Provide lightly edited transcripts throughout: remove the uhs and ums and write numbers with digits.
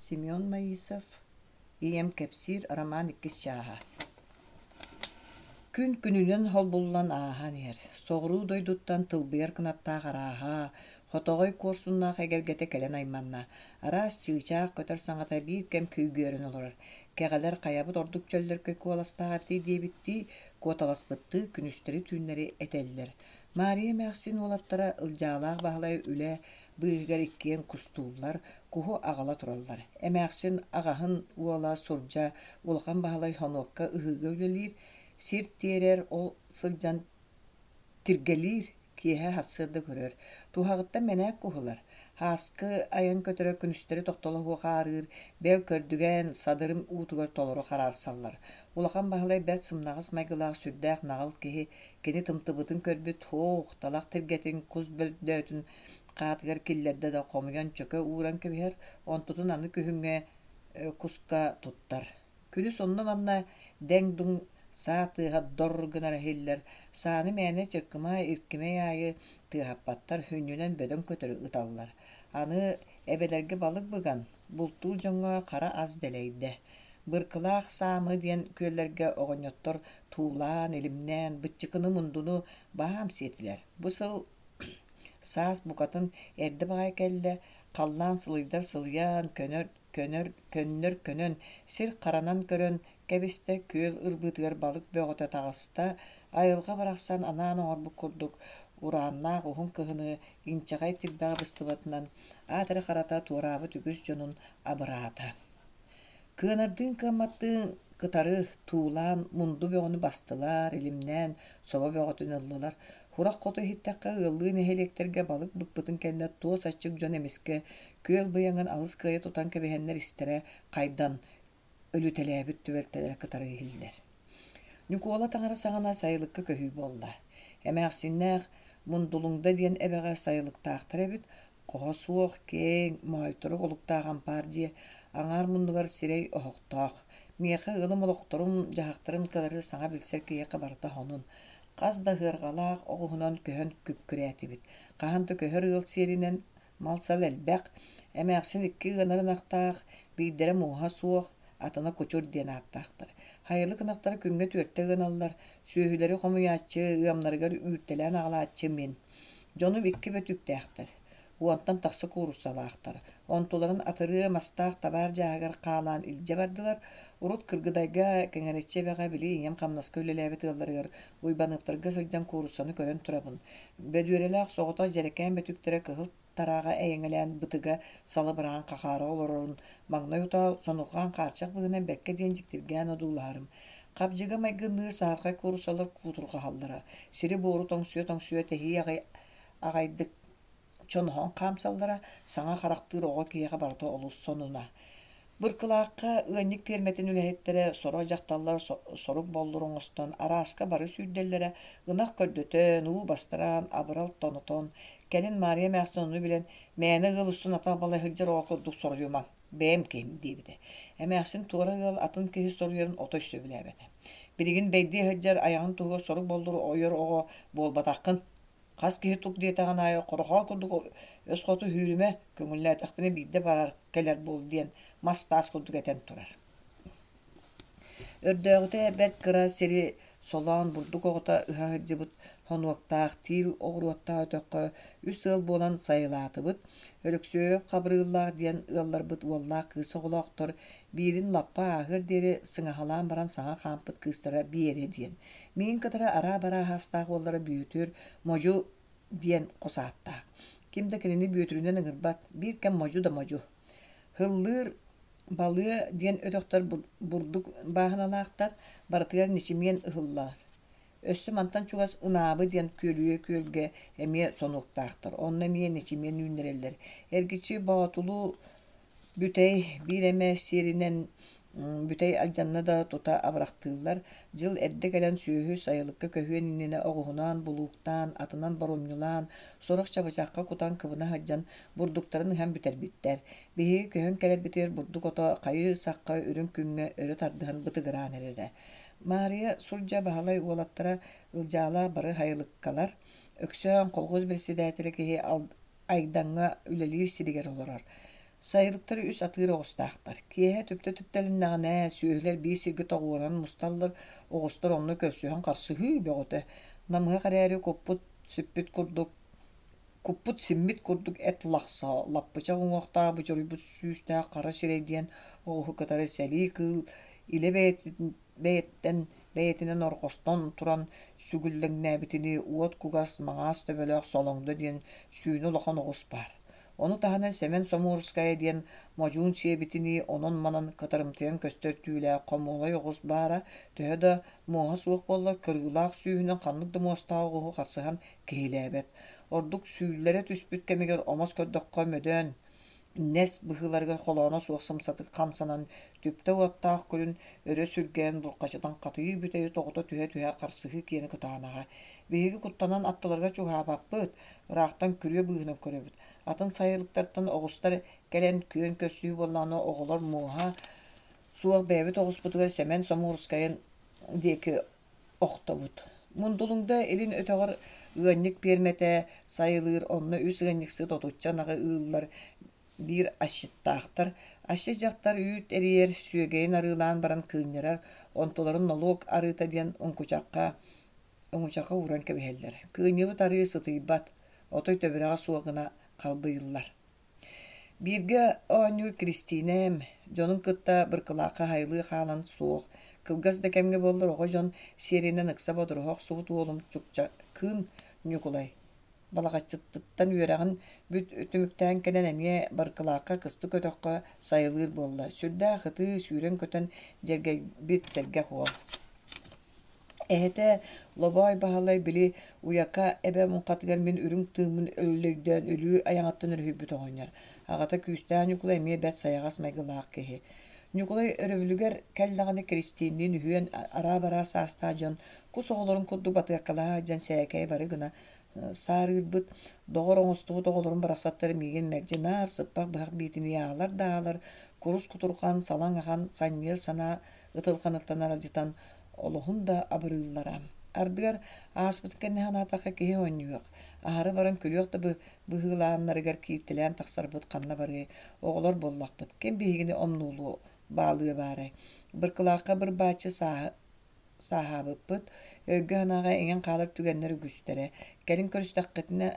Семен Маисов Ийэм кэпсиир роман иккис чааһа Күн күнүнэн холбуллан ааһан иһэр. Соҕуруу дойдуттан тылбыйар кынаттаах арааһа, хотоҕой куорсуннаах эгэлгэтэ кэлэн айманна. Араас чыычаах көтөр саҥата биир кэм күйгүөрэн олорор. Кэҕэлэр хайабыт ордук чөллөркөй куоластаах эбитий диэбиттии, куоталаспыттыы күнүстэри-түүннэри этэллэр. Маарыйа эмээхсин уолаттара Ылдьаалаах Баһылай үлэ быыһыгар иккиэн кустууллар, куһу аҕала тураллар. Эмээхсин аҕаһын уола сурдьа Улахан Баһылай хонуокка ыһыыга үлэлиир, сир тиэрэр, ол сылдьан тиргэлиир, киэһэ сарсыарда көрөр. Туһаҕыттан мэнээк куһулар. Һааскы айан көтөрө күнүстэри тохтоло суох аарыыр, бэл көрдүгэн, садырым уутугар толору хараарсаллар. Улахан Баһылай бэрт сымнаҕас майгылаах сүрдээх наҕыл киһи, кини тымтыбытын көрбүт һуох, талах тиргэтин, кус бөлдөтүн хаатыгар киллэрдэ да хомуйан чөкө ууран кэбиһэр, онтутун аны күһүҥҥэ куска туттар. Күнүс онно-манна дэҥ-дуҥ саа тыаһа дор гынара иһиллэр, сааны мээнэ чыркымаа иркимэй аайы тыаһаппаттар, сүнньүнэн бөдөҥ көтөрү ыталлар. Аны эбэлэргэ балык быган, бултуур дьоҥҥо хара ас дэлэйдэ. Быркылаах Саамы диэн күөллэргэ оҕонньоттор туулаан, илимнээн, быччыкыны, мундуну баһаам сиэтилэр. Бу сыл саас букатын эрдэ баҕайы кэллэ, халлаан сылыйдар сылыйан, көнөр көнөр көннөр көнөн, сир харанан көрөн кэбистэ, күөл ырбыытыгар балык бөҕөтө таҕыста, айылҕа барахсан анаан оҥорбут курдук урааннаах уһун кыһыны инчэҕэй тирбэҕэ быстыбатынан аат эрэ харата туораабыт үгүс дьонун абыраата. Кыанардыын-кыамматтыын кытары туулаан мунду бөҕөнү бастылар, илимнээн собо бөҕөтүн ыллылар. Сурах хоту иһиттэххэ, ыаллыы нэһилиэктэргэ балык быкпытын кэннэ туос аччык дьон эмискэ күөл быйаҥын алыс кыайа тутан кэбиһэннэр истэрэ хайдан өлүтэлээбит түбэлтэлэрэ кытары иһиллэр. Ньукуола таҥара саҕана сайылыкка көһүү буолла. Эмээхсиннээх Мундулуҥда диэн эбэҕэ сайылыктаахтар эбит, Хоһо суох, киэҥ, моойторук олуктаах ампаар дьиэ аҥаар муннугар сирэй оһохтоох. Миэхэ ыалым олохторун, дьаһахтарын кытары саҥа билсэр киһиэхэ барыта сонун. Хас да ыһыарҕалаах оҕуһунан көһөн күккүрээтибит. Хаһан да көһөр ыал сиэринэн мал-сал элбэх, эмээхсин икки ыанар ынахтаах, биирдэрэ муоһа суох, атына кучур диэн ааттаахтар. Хайылык ынахтара күҥҥэ түөртэ ыаналлар, сүөһүлэри хомуйааччы, ыамнарыгар үүртэлээн аҕалааччы мин. Дьонум икки бөтүүктээхтэр, уонтан тахса кууруссалаахтар. Онтуларын атырыа мастаах табаар дьааһыгар хаалаан илдьэ бардылар. Урут Кыргыдайга, Кэҥэрэччи эбэҕэ били ийэм хамнаска үлэлээбит ыалларыгар Уйбаныаптарга сылдьан кууруссаны көрөн турабын. Бөдүөрэлээх соҕотох дьэрэкээн бөтүүктэрэ кыһыл тарааҕа эйэҥэлээн бытыга салыбыраан хахаара олорорун маҥнай утаа сонурҕаан хаарчах быһыынан бэркэ диэн дьиктиргээн одуулаһарым. Хабдьыга майгынныыр саһархай куурусалар куутурҕаһаллара, сири-буору тоҥсуйа-тоҥсуйа тэһии аҕай аҕайдык чоноһон хаамсаллара, саҥа харахтыыр оҕо киһиэхэ барыта олус сонуна. Быркылаахха ыанньык пиэрмэтин үлэһиттэрэ сорох дьахталлар сорук боллур оҥостон арааска бары сүүрдэллэрэ, ынах көрдөтөн, уу бастараан, абырал тонотон, кэлин Маарыйа эмээхсин ону билэн, мээнэ ыал устун атах балай сылдьар оҕо курдук соруйумаҥ, бэйэм киһим диэбитэ. Эмээхсин туора ыал атын киһи соруйарын отой сөбүлээбэтэ. Билигин бэйдиэ сылдьар айаҕын туһугар сорук боллур ойор оҕо буолбатаххын, Хас киһи тук диэтэҕин аайы хорохоо курдук өс хоту сүүрүмэ, көҥүллээтэхпинэ биирдэ барар, кэлэр буол диэн мас-таас курдук этэн турар. Өрдөөҕүтэ бэрт кыра сири солоон бурдук оҕото ыһа сылдьыбыт хонуоктаах тиил оҕуруоттаах өтөххө үс ыал буолан сайылаатыбыт. Өлөксүөйэп Хабырыыллаах диэн ыалларбыт уоллаах кыыс оҕолоохтор, биирин лаппа ааһыар диэри сыҥаһалаан баран саҥа хаампыт кыыстара Биэрэ диэн. Миигин кытары араа-бараа аһаастаах уоллара Бүөтүр, Модьу диэн хос ааттаах. Ким да кинини Бүөтүрүнэн ыҥырбат, биир кэм Модьу да Модьу. Һыллыыр Балыа диэн өтөхтөр бурдук бааһыналаахтар, барытыгар ньэчимиэн ыһыллар. Өссө мантан чугас Ынаабы диэн күөлүйэ күөлгэ эмиэ сонуоктаахтар, онно эмиэ ньэчимиэн үүннэрэллэр. Эргиччи Боотулу Бүтэй биир эмэ сиэринэн бүтэй алдьанна да тута абырахтыыллар, дьыл эрдэ кэлэн сүөһү сайылыкка көһүөн иннинэ оҕуһунан булууктаан, атынан боруомньулаан, сорох чабычахха кутан кыбына сылдьан бурдуктарын ыһан бүтэрбиттэр. Биһиги көһөн кэлэрбитигэр бурдук ото хайыы-сахха үрүҥ күҥҥэ өрө тардыһан бытыгыраан эрэрэ. Маарыйа сурдьа Баһылай уолаттара Ылдьаалаах бары сайылыккалар, Өксөөн колхуос председателэ киһи Айдаҥҥа үлэлиир сиригэр олорор. Сайылыктар үс атыыр оҕустаахтар. Киэһэ түптэ түптэлэннэҕинэ, сүөһүлэр биир сиргэ тоҕуоран мусталлар, оҕустар онно көрсүһэн харсыһыы бөҕөтө. Намыһах эрээри куппут сиппит курдук куппут симмит курдук эт лахса, лаппычах уҥуохтаах будьуруйбут сүүстээх хара сирэй диэн оҕуһу кытары сэлии кыыл илэ бэйэтин бэйэтинэн орҕостон туран сүгүллэҥнээбитинии уот кугас маҥаас төбөлөөх солоҥдо диэн сүүнэ улахан оҕус баар. Ону таһынан Сэмэн Соморская диэн модьуун сиэбитинии онон-манан кытарымтыйан көстөр түүлээх хомуолай оҕус баара, төһө да муоһа суох буоллар, кырыылаах сүүһүнэн ханнык да муостаах оҕуһу харсыһан киһилээбэт. Ордук сүүллэрэ түспүт кэмигэр омос көрдөххө мөдөөн, нэс быһыыларыгар холооно суох сымсатык хамсанан, түптэ уоттаах күлүн өрө сүргэйэн булкачытан хатыйыы бүтэйи тоҕута түһэ-түһэ харсыһыы киэнэ кытаанаҕа. Биһиги куттанан аттыларыгар чугаһаабаппыт, ыраахтан күрүө быыһынан көрөбүт. Атын сайылыктартан оҕустар кэлэн күөн көрсүһүү буоллаҕына оҕолор муоһа суох бэйэбит оҕуспутугар Сэмэн Соморскайын диэки охтобут. Мундулуҥда илин өтөҕөр ыанньык пиэрмэтэ сайылыыр, онно үс ыанньыксыт отучча ынаҕы ыыллар, биир асчыттаахтар. Асчыт дьахтар үүт эрийэр, сүөгэйин арыылаан баран кыынньарар, онтуларын нолуок арыыта диэн оҥкучахха оҥучахха ууран кэбиһэллэр. Кыынньыбыт арыы сытыйбат, отой төбүрэҕэ суох гына халбыйыллар. Бииргэ оонньуур Киристиинэм дьонун кытта Быркылаахха аһайылыы хаалан суох, кылгас да кэмҥэ буоллар оҕо дьон сиэринэн ыкса бодоруһа охсубут уолум Чукчакыын Ньукулай Балаҕаччыттан үөрэҕин түмүктээн кэлэн эмиэ Баркылаахха кыстык өтөххө сайылыыр буолла. Сүрдээх ытыы, сүүрэн-көтөн дьэргэйбит сэргэх уол. Эһэтэ Лобоой Баһылай били Уйака эбэ муҥхатыгар мин үрүҥ тыыммын өллөйдөөн өлүү айаҕыттан өрүһүйбүт оҕонньор. Аҕата Күүстээх Ньукулай эмиэ бэрт сайаҕас майгылаах киһи. Ньукулай өрөбүлүгэр кэллэҕинэ Киристиинниин үһүөн араа-бараа саастаах дьон кус оҕолорун курдук батыаккалаһа сылдьан сээкэйи бары гына саарыырбыт, доҕор оҥостубут оҕолорум барахсаттар миигин мэлдьи наар сыппах быһах биитинии аалар да аалар, курус кутурҕан, салаҥ ахан, санньыар санаа ытылҕаныттан аралдьытан олоһун да абырыыллара. Ардыгар ааспытын кэннэ санаатахха киһи оонньуох, аһары баран күлүөх да быһыылааннарыгар кииртэлээн тахсарбыт ханна барыай, оҕолор буоллахпыт, ким биһигини омнуолуо баалыа баарай. Быркылаахха быр-бааччы сааһаабыппыт, өйгө-санааҕа иҥэн хаалар түгэннэр үгүстэрэ. Кэлин көрүстэххитинэ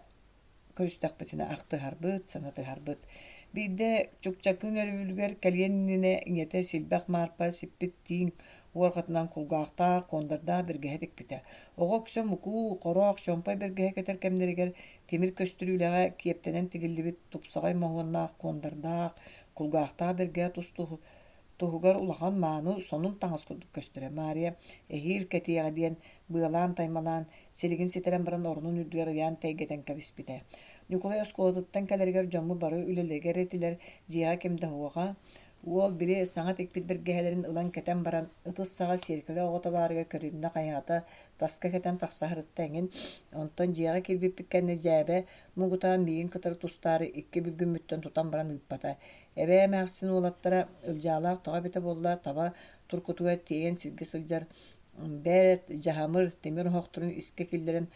көрүстэхпитинэ ахтыһарбыт, санатыһарбыт. Биирдэ Чукчакыын өрөбүлүгэр кэлиэн иннинэ ийэтэ Силбэх Маарпа сиппит тииҥ уорҕатынан кулгаахтаах, куондардаах бэргэһэ тикпитэ. Оҕо үксэ мукуу, хороох, чомпой бэргэһэ кэтэр кэмнэригэр тимир көстүрүүлэҕэ киэптэнэн тигиллибит тупсаҕай моһуоннаах куондардаах, кулгаахтаах бэргэһэ тус туһугар улахан мааны сонун таҥас курдук көстөрө. Маарыйа эһиил кэтиэҕэ диэн быалаан-таймалаан, силигин ситэрэн баран оронун үрдүгэр ыйаан тэйгэтэн кэбиспитэ. Ньукулай оскуолатыттан кэлэригэр дьоммут бары үлэлэригэр этилэр, дьиэҕэ ким да суоҕа. Уол били саҥа тикпит бэргэһэлэрин ылан кэтэн баран, ытыс саҕа сиэркилэ оҕото баарыгар көрүннэ хайаата, таска кэтэн тахса сырытта эҥин. Онтон дьиэҕэ киирбиппит кэннэ дьээбэ муҥутаан миигин кытары тустаары икки бүлгүммүттэн тутан баран ыыппата. Эбээ эмээхсин уолаттара Ылдьаалаах тоҕо эбитэ буолла таба туркутугар тиэйэн сиргэ сылдьар бэрт дьаһамыр тимир оһохторун искэ киллэрэн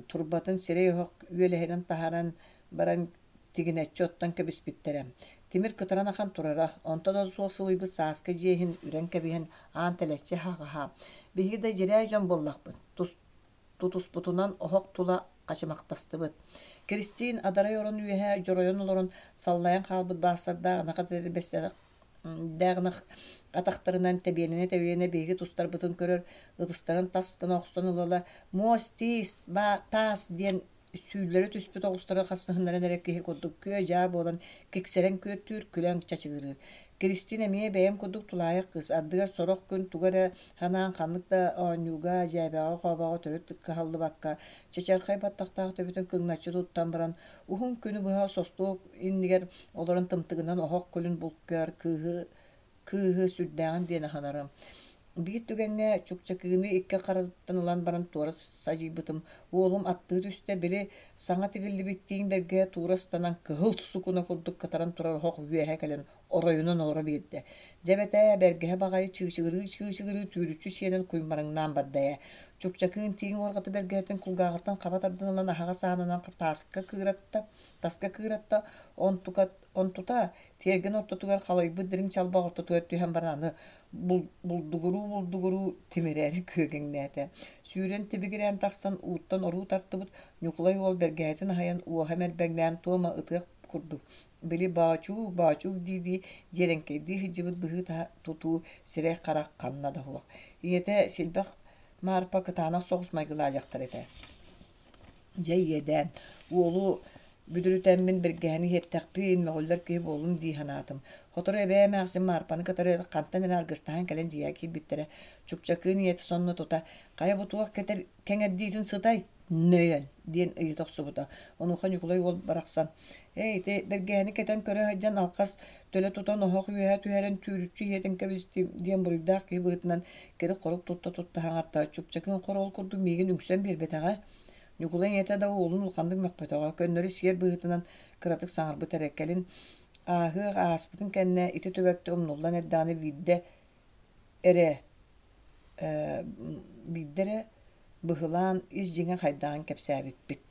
турбатын сирэй оһох үөлэһинэн таһааран баран тигинэччи оттон кэбиспиттэрэ. Тимир кытаран ахан турара, онто да суох сылыйбыт сааскы дьиэ иһин үрэн кэбиһэн аан тэлэччи аһаҕаһа. Биһиги да дьирээ дьон буоллахпыт, тутуспутунан оһох тула хачымахтастыбыт. Киристиин адарай орон үөһэ дьоройон олорон саллайан хаалбыт баасардаах ынах этэрбэстээх ынах атахтарынан тэбиэлэнэ-тэбиэлэнэ биһиги тустарбытын көрөр, ытыстарын тас гына охсон ыла-ыла «Муос, тиис, таас» диэн сүүллэрэ түспүт оҕустары хасыһыннаран эрэр киһи курдук күө-дьаа буолан киксэрэн күөртүүр, күлэн чачыгырыыр. Киристиин эмиэ бэйэм курдук тулаайах кыыс, ардыгар сорох күн тугу эрэ санаан ханнык да оонньууга, дьээбэҕэ-хообоҕо төрүт кыһаллыбакка, чачархай баттахтаах төбөтүн кыҥначчы туттан баран, уһун күнү быһа состуок иннигэр олорон тымтыгынан оһох күлүн булкуйар кыыһы кыыһы сүрдээҕин диэн аһынарым. Биир түгэҥҥэ Чукчакыыны икки харатыттан ылан баран туора садьыйбытым. Уолум аттыы түстэ, били саҥа тигиллибит тииҥ бэргэһэ туура ыстанан кыһыл сукуна курдук кытаран турар оһох үөһэ кэлэн оройунан олоро биэрдэ. Дьэ эбэтээ, бэргэһэ баҕайы чыычыгырыы-чыычыгырыы түүрүччү сиэнэн куймараҥнаан барда ээ. Чукчакыын тииҥ уорҕата бэргэһэтин кулгааҕыттан хаба тардан ылан аһаҕас аанынан тааска кыыратта, таска кыыратта, онтука Онтута тиэргэн ортотугар халыйбыт дириҥ чалбах ортотугар түһэн баран аны булдугуруу-булдугуруу тимирээри күөгэҥнээтэ. Сүүрэн тибигирээн тахсан ууттан оруу тартыбыт Ньукулай уол бэргэһэтин аһыйан уоһа мэрбэҥнээн туома ытыах курдук, били боочуук, боочуук дии-дии дьиэрэҥкэйдии сылдьыбыт быһыы тутуу сирэй-харах ханна да суох. Ийэтэ Силбэх Маарпа кытаанах соҕус майгылаах дьахтар этэ. Дьэ иэдээн, уолу бүдүрүтэммин бэргэһэни иһиттэхпин, мөҕүллэр киһи буоллум дии санаатым. Сотору эбээ эмээхсин Маарпаны кытары хантан эрэ аргыстаһан кэлэн дьиэҕэ киирбиттэрэ. Чукчакыын ийэтэ сонно тута: «Хайа бу туох кэтэр кэҥэрдиитин сытай? Нөйөн» диэн ыйыта охсубута. Онуоха Ньукулай уол барахсан: «Ээ, ити бэргэһэни кэтэн көрө сылдьан алҕас төлө тутан оһох үөһэ түһэрэн түүрүччү иһиэтин кэбистим» диэн буруйдаах киһи быһыытынан кирик-хорук тутта-тутта саҥарта. Чукчакыын хор ол курдук миигин үҥсэн биэрбэтэҕэ. Ньукулай ийэтэ да уолун улаханнык мөхпөтөҕө, көннөрү сиэр быһыытынан кыратык саҥарбыт эрэ. Кэлин ааһыах ааспытын кэннэ ити түбэлтэ умнуллан эрдэҕинэ биирдэ эрэ биирдэ эрэ быһылаан ис дьиҥэ хайдаҕын кэпсээбиппит.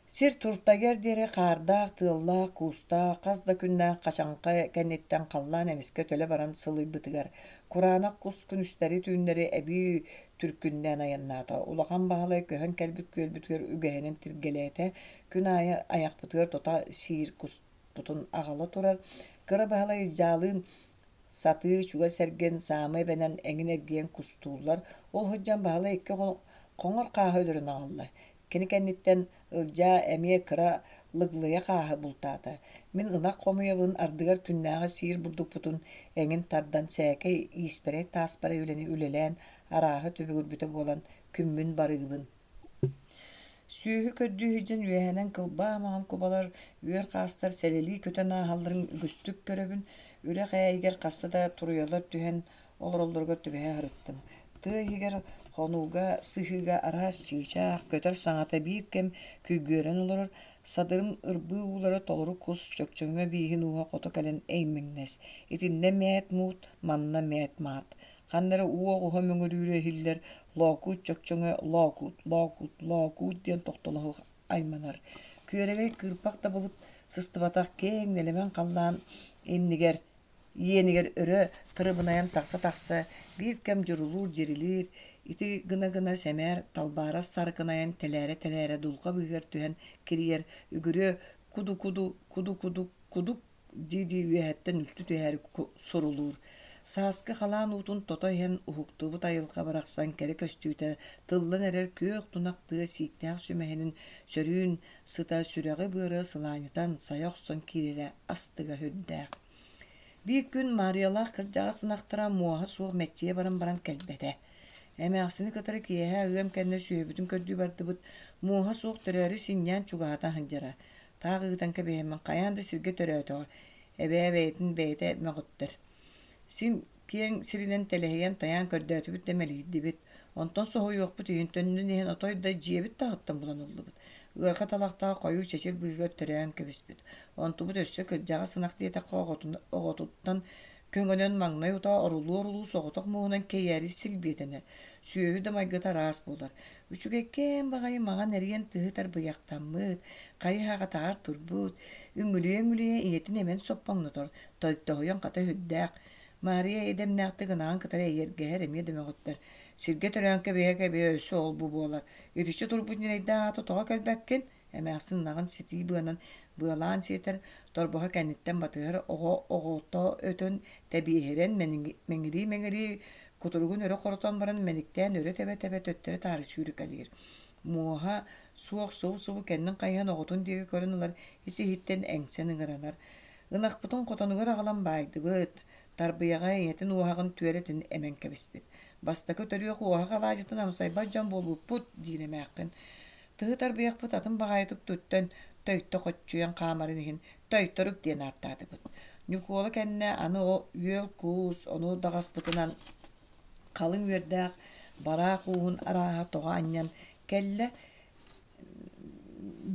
Сир туртайыар диэри хаардаах, тыаллаах, куустаах, хас да күннээх хачаҥха кэнниттэн халлаан эмискэ төлө баран сылыйбытыгар, кураанах кус күнүстэри-түүннэри эбии түркүннээн айаннаата. Улахан Баһылай көһөн кэлбит күөлбүтүгэр үгэһинэн тиргэлээтэ, күн аайы айахпытыгар тута сиир куспутун аҕала турар. Кыра Баһылай Ылдьаалыын Сатыы чугас эргин саамай эбэнэн эҥин эргийэн кустууллар, ол сылдьан Баһылай икки хоҥор хааһы өлөрөн аҕалла. Кини кэнниттэн Ылдьаа эмиэ кыра лыглыйа хааһы бултаата. Мин ынах хомуйабын, ардыгар күннээҕи сиир бурдукпутун эҥин тардан сээкэй, ииспэрэй, тааспарай үлэни үлэлээн арааһы түбүгүрбүтэ буолан күммүн барыыбын. Сүөһү көрдүү сылдьан үөһэнэн кылбаа маҥан кубалар, үөр хаастар сэлэлии көтөн ааһалларын үгүстүк көрөбүн. Үрэх ээйигэр хаста да туруйалар түһэн олороллоругар түбэһэ сырыттым. Тыа иһигэр хонууга, сыһыыга араас чыычаах, көтөр саҥата биир кэм күйгүөрэн олорор, садырым ырбыы уулара толору кус чөкчөҥө бииһин ууһа хото кэлэн эймэҥнэс. Итиннэ мээт-муут, манна мээт-маат. Ханна эрэ уу оҕуһа мөҥүрүүрэ иһиллэр, Лоокуут чөкчөҥө лоокуут, лоокуут, лоокуут диэн тохтолоһу айманар. Күөрэгэй кыырпах да былыт сыстыбатах киэҥ нэлэмэн халлаан иннигэр иэнигэр өрө тырыбынайан тахса-тахса биир кэм дьурулуур-дьирилиир, ити гына-гына сэмээр талбаарас сарыкынайан тэлээрэ-тэлээрэ дулҕа быыһыгар түһэн кирийэр, үгүрүө куду-куду, куду-куду, кудук дии-дии үөһэттэн үлтү түһээри сурулуур. Сааскы халаан уутун тото иһэн уһуктубут айылҕа барахсан кэрэ көстүүтэ тыллан эрэр күөх тунах тыа сииктээх сүмэһинин сөрүүн сыта сүрэҕи-быары сылаанньытан сайа охсон киирэрэ астыга сүрдээх. Биир күн Маарыйалаах кырдьаҕас ынахтара муоһа суох мэччийэ баран баран кэлбэтэ. Эмээхсини кытары киэһэ ыам кэннэ сүөһүбүтүн көрдүү бардыбыт, муоһа суох төрөөрү синньээн чугаһата сылдьара. Таах ыытан кэбиһэммин хайаан да сиргэ төрөөтөҕө, эбээ бэйэтин бэйэтэ мөҕүттэр. Син киэҥ сиринэн тэлэһийэн тайаан көрдөөтүбүт да мэлийдибит. Онтон соһуйуохпут иһин төннөн иһэн отой да дьиэбит таһыттан булан ыллыбыт. Ыарха талахтаах хойуу чэчир быыһыгар төрөөн кэбиспит. Онтубут өссө кырдьаҕас ынах диэтэххэ оҕотуттан Көҥөнөн маҥнай утаа орулуу-орулуу соҕотох муоһунан кэйээри силбиэтэнэр, сүөһү да майгыта араас буолар. Үчүгэйкээн баҕайы маҥан эриэн тыһы тарбыйахтаммыт, хайыһах атаҕар турбут, үҥүлүйэ-үҥүлүйэ ийэтин эмэн соппоҥнотор, тойтоһуйан хата сүрдээх. Маарыйа эйэ-дэмнээхтик ынаҕын кытары эйэргэһэр эмиэ да мөҕүттэр. Сиргэ төрөөн кэбиһэ-кэбиһэ өссө ол-бу буолар. Итиччэ турбут ньирэйдээх аата тоҕо кэлбэккин? Эмээхсин ынаҕын ситии быанан быалаан сиэтэр, торбоһо кэнниттэн батыһар оҕо оҕото өтөн тэбиэһирэн мэҥирии-мэҥирии кутуругун өрө хорутан баран мэниктээн өрө тэбэ-тэбэ төттөрү-таары сүүрүкэлиир. Муоһа суох субу-субу кэннин хайыһан оҕотун диэки көрөн ылар, ис-иһиттэн эҥсэн ыҥыранар. Ынахпытын хотонугар аҕалан баайдыбыт, тарбыйаҕа ийэтин уоһаҕын түөрэтин эмэн кэбиспит. Бастакы төрүөх уоһах алаадьытын амсайбат дьон буолбуппут, диир эмээххин. Тыһы тарбыйахпыт атын баҕайытык туттан, төйтө хоччуйан хаамарын иһин Төйторук диэн ааттаатыбыт. Ньукуола кэннэ аны үөл куус, ону даҕаспытынан халыҥ үөрдээх бараах ууһун арааһа тоҕо анньан кэллэ.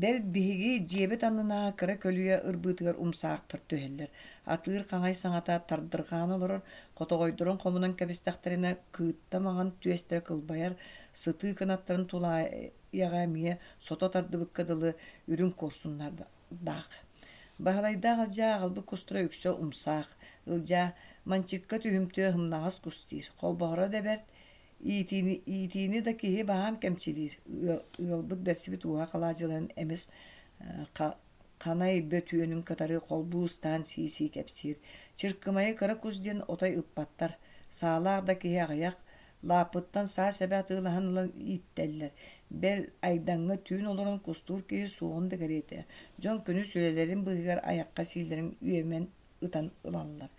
Бэл биһиги дьиэбит аннынааҕы кыра көлүйэ ырбыытыгар умсаахтар түһэллэр. Атыыр хаҥай саҥата тардырҕаан олорор, хотоҕойдорун хомунан кэбистэхтэринэ кыытта маҥан түөстэрэ кылбайар, сытыы кынаттарын тулаайаҕа эмиэ сото тардыбыкка дылы үрүҥ куорсуннардаах. Баһылайдаах Ылдьаа аҕалбыт кустара үксэ умсаах. Ылдьаа манчыкка түһүмтүө ымнаҕас кус диир, холбоһоро да бэрт, иитиини, иитиини да киһи баһаам кэмчилиир. Ыалбыт бэрсибит уоһа халаадьыларын эмис ханай бөтүөнүн кытары холбуу ыстаан сии-сии кэпсиир. Чыркымайы кыра кус диэн отой ыппаттар. Саалаах да киһи аҕыйах, лааппыттан саа сэбэ атыылаһан ылан ииттэллэр. Бэл, Айдаҥҥа түүн олорон кустуур киһи суоҕун да кэриэтэ. Дьон күнүс үлэлэрин быыһыгар айахха сиилэрин үөмэн ытан ылаллар.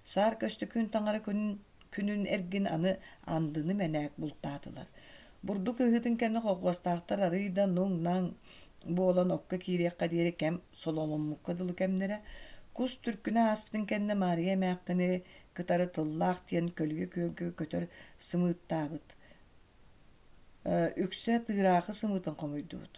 Саар Көстөкүүн таҥара күнүн күнүн эргин аны андыны мэнээк бултаатылар. Бурдук ыһыытын кэннэ холхуостаахтар арыый да нуҥ-наҥ буолан окко киириэххэ диэри кэм сололоммукка дылы кэмнэрэ. Кус түркүнэ ааспытын кэннэ Маарыйа эмээххини кытары тыллаах диэн көлүйэ күөлгэ көтөр сымыыттаабыт. Үксэ тыыраахы сымыытын хомуйдубут.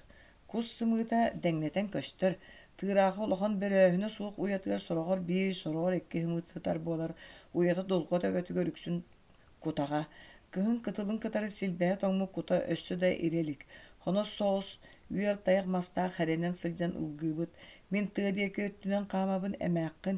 Кус сымыыта дэҥнэтэн көстөр. Тыыраахы улахан бөрөөһүнэ суох уйатыгар сороҕор биир, сороҕор икки сымыыт сытар буолар. Уйата дулҕа төбөтүгэр үксүн кутаҕа. Кыһын кытылын кытары силбэһэ тоҥмут кута өссө да ирэ илик. Хонос соҕус үөл тайах мастаах хэрэнэн сылдьан ылгыыбыт. Мин тыа диэки өттүнэн хаамабын эмээххин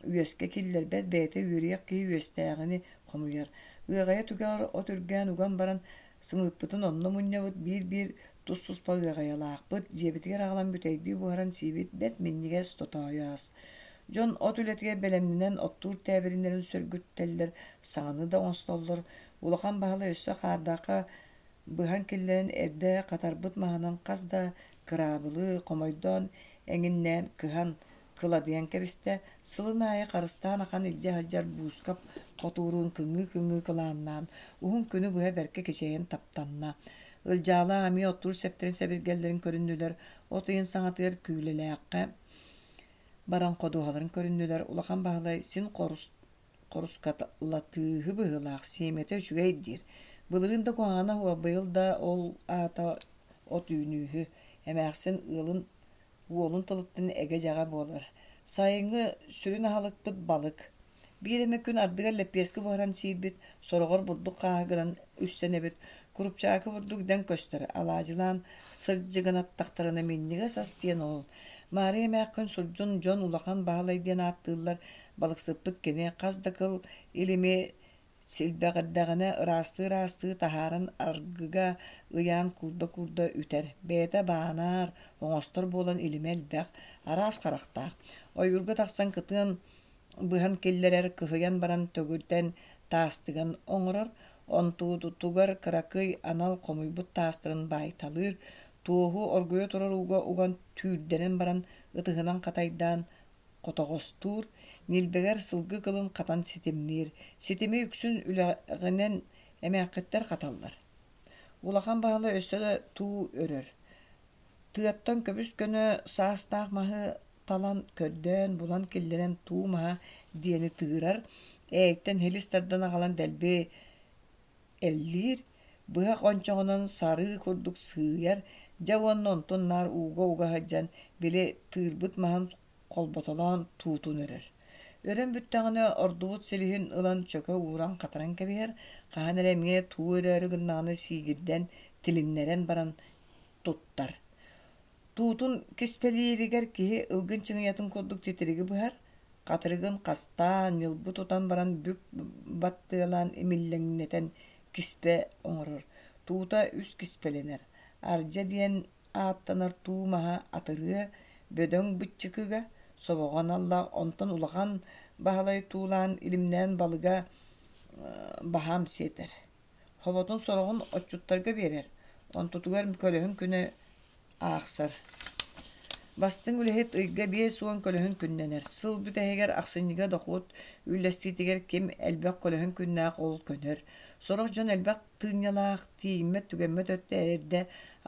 үөскэ киллэрбэт бэйэтэ үөрүйэх киһи үөстээҕини хомуйар. Ыаҕайа түгэҕэр от үргээн уган баран сымыыппытын онно мунньабыт биир-биир тус-туспа ыаҕайалаахпыт, дьиэбитигэр аҕалан бүтэйдии буһаран сиибит бэрт минньигэс тотоойу ас. Дьон от үлэтигэр бэлэмнэнэн оттуур тээбириннэрин сөргүттэллэр, саҥаны да оҥостоллор. Улахан Баһылай өссө хаардаахха быһан киллэрэн эрдэ хатарбыт маһынан хас да кыраабылы хомойдоон эҥиннээн кыһан кыладыйан кэбистэ, сылын аайы харыстаан ахан илдьэ сылдьар буускап хотуурун кыҥыы-кыҥыы кылааннаан, уһун күнү быһа бэркэ кичэйэн таптанна. Ылдьаалаах эмиэ оттуур сэптэрин-сэбиргэллэрин көрүннүлэр, от ыйын саҥатыгар Күүлэлээххэ баран ходуһаларын көрүннүлэр, Улахан Баһылай син хорус хорускалатыыһы быһыылаах, сиэмэтэ үчүгэй диир. Былырыын да куһаҕана суох, быйыл да ол аата от үүнүүһү. Эмээхсин ыалын уолун тылыттан эгэ-дьэҕэ буолар. Сайыҥҥы сүрүн аһылыкпыт балык. Биир эмэ күн ардыгар лэппиэскэ буһаран сиирбит, сороҕор бурдук хааһы гынан үссэнэбит. Курупчаакы бурдук дэҥ көстөр, алаадьылаан сырдьыгынаттахтарына минньигэс ас диэн ол. Маарыйа эмээххин сурдьун дьон Улахан Баһылай диэн ааттыыллар, балыксыппыт кини хас да кыл илими Силбэҕирдэҕинэ ыраастыы-ыраастыы таһааран аргыга ыйаан куурда-куурда үтэр, бэйэтэ баанаар, оҥостор буолан илимэ элбэх, араас харахтаах. Ойуурга тахсан кытыан быһан киллэрэр, кыһыйан баран төгүрдэн таастыган оҥорор, онтуутугар кыракый анал хомуйбут таастарын баайталыыр, туоһу оргуйа турар ууга уган түүрдэрэн баран ытыһынан хатайдаан хотоҕостуур, ньилбэгэр сылгы кылын хатан ситимниир. Ситими үксүн үлэҕинэн эмээххиттэр хаталлар. Улахан Баһылай өссө да туу өрөр. Тыаттан көбүс-көнө саастаах маһы талан, көрдөөн, булан киллэрэн туу маһа диэни тыырар, ээйтэн һилис тардан аҕалан дэлби эллиир, быһах ончоҕунан сарыы курдук сыыйар, дьэ уонна онтун наар ууга уга сылдьан, били тыырбыт маһын холботолоон туутун өрөр. Өрөн бүттэҕинэ ордубут силиһин ылан чөкө ууран хатаран кэбиһэр, хаһан эрэ эмиэ туу өрөөрү гыннаҕына сиигирдэн, тилиннэрэн баран туттар. Туутун киспэлииригэр киһи ылгын чыҥыйатын курдук титириги быһар, хатырыгын хастаан, ньылбы тутан баран бүк баттыалаан имиллэҥнэтэн киспэ оҥорор. Туута үс киспэлэнэр. Ардьа диэн ааттанар туу маһа атырыа, бөдөҥ быччыкыга, собоҕо аналлаах, онтон Улахан Баһылай туулаан илимнээн балыга баһаам сиэтэр. Хоботун сороҕун отчуттарга биэрэр, онтутугар көлөһүн күнэ аахсар. Бастыҥ үлэһит ыйга 50 көлөһүн күннэнэр. Сыл бүтэһигэр ахсынньыга дохуот үллэстиитигэр ким элбэх көлөһүн күннээх ол көнөр. Сорох дьон элбэх тыынньалаах, тиийиммэт-түгэммэт өттө эрдэ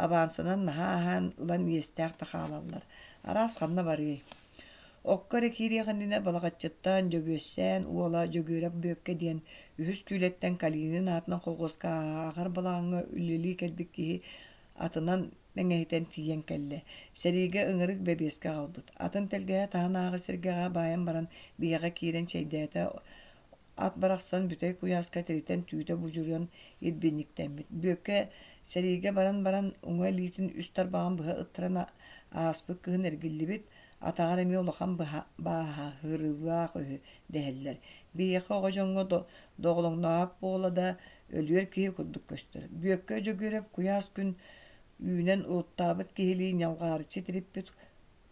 абаансанан наһаа аһаан ылан иэстээх да хаалаллар. Араас ханна барыай. Окко эрэ киириэх иннинэ Балаҕаччыттан Дьөгүөссээн уола Дьөгүөрэп Бүөккэ диэн үһүс күүлэттэн Калинин аатынан колхуоска ааҕар балаҕаҥҥа үлэлии кэлбит киһи атынан мэҥэһитэн тиийэн кэллэ. Сэриигэ ыҥырык бэбиэскэ аҕалбыт. Атын тэлгэһэ таһынааҕы сэргэҕэ баайан баран биһиэхэ киирэн чэйдээтэ Ат барахсан бүтэй куйааска тиритэн түүтэ будьуруйан ирбинньиктэммит. Бүөккэ сэриигэ баран баран уҥа илиитин үс тарбаҕын быһа ыттаран ааспыт кыһын эргиллибит. Атаҕар эмиэ улахан бааһырыылаах үһү дэһэллэр. Биһиэхэ оҕо дьоҥҥо доҕолоҥноох буола да, өлүөр киһи курдук көстөр. Бүөккэ Дьөгүөрэп куйаас күн үүнэн уруттаабыт киһилии ньалҕаарыччы тириппит,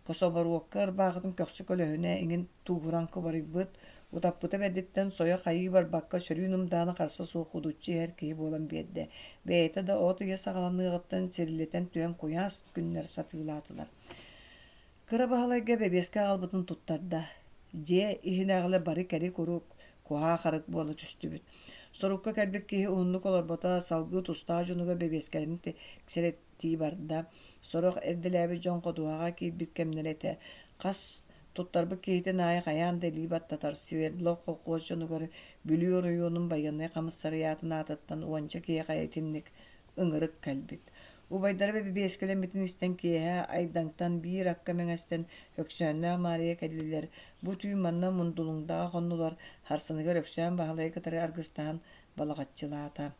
кособоруокка ырбаахытын көхсө көлөһүнэ иҥин тууһуран кубарыйбыт, утаппыта бэрдиттэн сойо хайыы барбакка сөрүүн ымдааны харса суох кудуччу иһэр киһи буолан биэрдэ. Бэйэтэ да от ыйа саҕаланыаҕыттан сирилэтэн түһэн куйаас күннэр сатыылаатылар. Кыра Баһылайга бэбиэскэ аҕалбытын туттарда. Дьиэ иһинээҕилэр бары кэри-курук, куһаа-харык буола түстүбүт. Сорукка кэлбит киһи уһуннук олорбото, салгыы тустаах дьонугар бэбиэскэлэрин тиксэртии барда. Сорох эрдэлээбит дьон ходуһаҕа киирбит кэмнэрэ этэ. Хас туттарбыт киһитин аайы хайаан да илии баттатар Свердлов холкуос дьонугар Бүлүү оройуонун байыаннай хамыссарыйаатын аатыттан уонча киһиэхэ итинник ыҥырык кэлбит. Убайдара бэбиэскэлэммитин истэн киэһэ Айдаҥтан биир акка мэҥэстэн Өксөөннөөх Маарыйа кэллилэр. Бу түүн манна Мундулуҥдаҕа хоннулар, сарсыныгар Өксөөн Баһылайы кытары аргыстаһан балаҕаччылаата.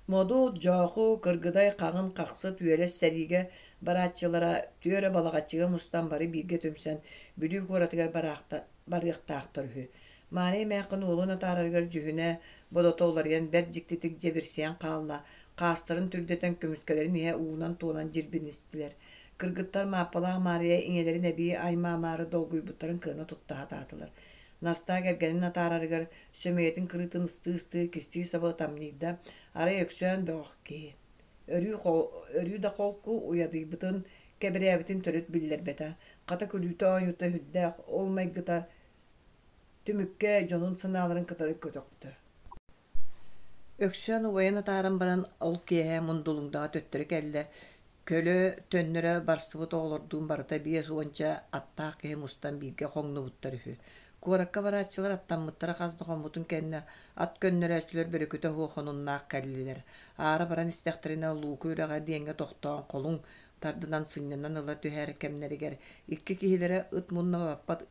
Модут, Дьооху, Кыргыдай, Хаҥын, Хахсыт, Үөлэс сэриигэ барааччылара түөрэ Балаҕаччыга мустан бары бииргэ түмсэн Бүлүү куоратыгар барыахтаахтар үһү. Маарыйа эмээххин уолун атаарарыгар дьүһүнэ, бодото уларыйан бэрт дьиктитик дьэбирсийэн хаалла, хаастарын түрдэтэн көмүскэлэрин иһэ уунан туолан дьирбинистилэр. Кыргыттар Мааппалаах Маарыйа ийэлэрин эбии аймаамаары долгуйбуттарын кыана тутта сатаатылар. Настаа кэргэнин атаарарыгар сөмүйэтин кырыытын ыстыы-ыстыы кистии-саба ытамньыйда, арай Өксөөн бөҕөх киһи. Өрүү, өрүү да холку, уйадыйбытын, кэбирээбитин төрүт биллэрбэтэ. Хата күлүүтэ-оонньуута сүрдээх, ол майгыта Түмүккэ дьонун санааларын кытары көтөхтө. Өксөөн убайын атааран баран ол киэһэ Мундулуҥдаҕа төттөрү кэллэ, көлө төннөрө барсыбыт оҕолордуун барыта биэс уонча аттаах киһи мустан бииргэ хоҥнубуттар үһү. Куоракка барааччылар аттаммыттара хас да хоммутун кэннэ ат көннөрөөччүлэр бөрүкүтэ суох хонуннаах кэллилэр. Аара баран истэхтэринэ Лууку үрэҕэ диэҥҥэ тохтоон холуҥ тардынан сынньанан ыла түһэр кэмнэригэр икки киһилэрэ ыт мунна баппат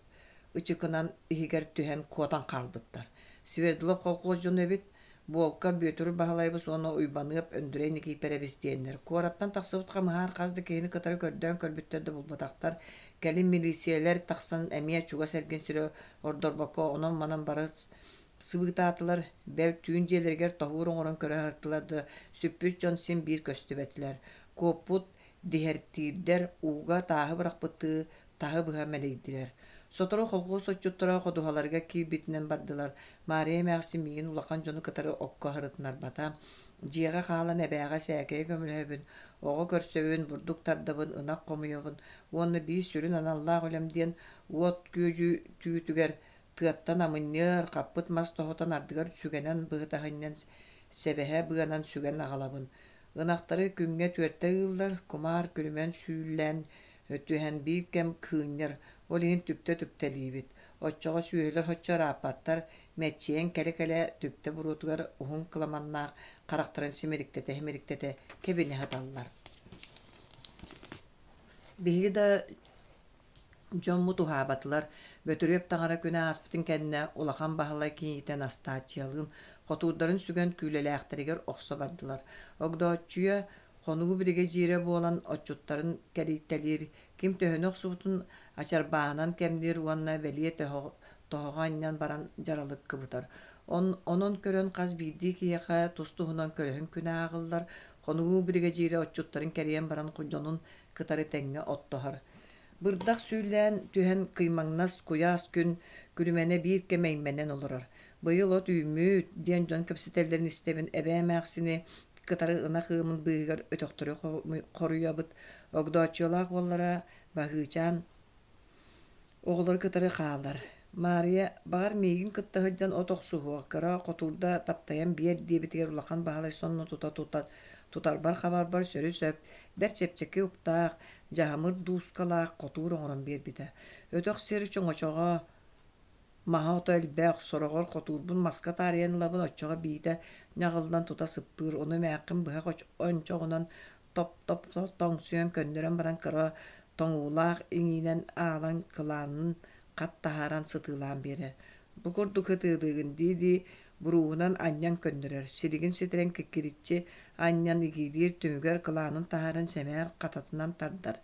ычыкынан иһигэр түһэн куотан хаалбыттар. Свердлов колхоз дьоно эбит, Буолка Бүөтүр Баһылайбыс уонна Уйбаныап Өндүрэй Никииппэрэбис диэннэр. Куораттан тахсыбыт хамыһаар хас да киһини кытары көрдөөн көрбүттэр да булбатахтар. Кэлин милииссийэлэр тахсан эмиэ чугас эргин сири ордорбокко онон-манан бары сыбыытаатылар, бэл түүн дьиэлэригэр тоһуур оҥорон көрө сырыттылар да сүппүт дьон син биир көстүбэтилэр. Куоппут диһэртиирдэр ууга тааһы бырахпыттыы таһы быһа мэлийдилэр. Сотору холхуос отчуттара ходуһаларыгар киирбитинэн бардылар. Маарыйа эмээхсин миигин улахан дьону кытары окко сырытыннарбата. Дьиэҕэ хаалан эбээҕэ сээкэйи көмөлөһөбүн, оҕо көрсөбүн, бурдук тардабын, ынах хомуйабын уонна биир сүрүн аналлаах үлэм диэн уот күөдьүтүүтүгэр тыаттан амынньыар, хаппыт мас тоһутан ардыгар сүгэнэн быһытаһынньан сэбэһэ быанан сүгэн аҕалабын. Ынахтары күҥҥэ түөртэ ыыллар, кумаар күлүмэн сүүллээн түһэн биир кэм кыынньар, ол иһин түптэ түптэлиибит. Оччоҕо сүөһүлэр соччо ырааппаттар, мэччийэн кэлэ-кэлэ түптэ буруотугар уһун кыламаннаах харахтарын симириктэтэ-симириктэтэ кэбинэ сыталлар. Биһиги да дьоммут уһаабатылар, Бөтүрүөп таҥара күнэ ааспытын кэннэ Улахан Баһылай кийиитэ Настааччыйалыын хотуурдарын сүгэн күүлэлээхтэригэр охсо бардылар. Огдооччуйа хонуу биригэдьиирэ буолан отчуттарын кэрийтэлиир, ким төһөнү охсубутун ачарбааһынан кэмниир уонна бэлиэ тоһоҕо анньан баран дьаралык кыбытар. Онон көрөн хас биирдии киһиэхэ тус-туһунан көлөһүн күнэ ааҕыллар, хонуу биригэдьиирэ отчуттарын кэрийэн баран дьонун кытары тэҥҥэ оттоһор. Бырдах сүүллээн түһэн кыймаҥнас куйаас күн күлүмэнэ биир кэм эймэнэн олорор. Быйыл от үүммүт диэн дьон кэпсэтэллэрин истэбин эбээ эмээхсини кытары ынах ыамын быыһыгар өтөхтөрү хоруйабыт. Огдооччуйалаах уоллара Баһыычаан оҕолору кытары хаалар. Маарыйа, баҕар миигин кытта сылдьан от охсуһуох, кыра хотуурда таптайан биэр диэбитигэр Улахан Баһылай сонно тута тутарбар-хабарбар сөрү-сөп, бэрт чэпчэки уктаах, дьаһамыр дуускалаах хотуур оҥорон биэрбитэ. Өтөх сир чоҥочоҕо маһа-ото элбэх, сороҕор хотуурбун маска таарыйан ылабын, оччоҕо биитэ ньаҕыллан тута сыппыыр, ону эмээххин быһах ончоҕунан топ-топ тоҥсуйан көннөрөн баран кыра тоҥуулаах иҥиинэн аалан кылаанын хат таһааран сытыылаан биэрэр. Бу курдук ытыалыыгын дии-дии бурууһунан анньан көннөрөр, силигин ситэрэн киккириччи анньан игиилиир, түмүгэр кылаанын таһааран сэмээр хататынан тардар.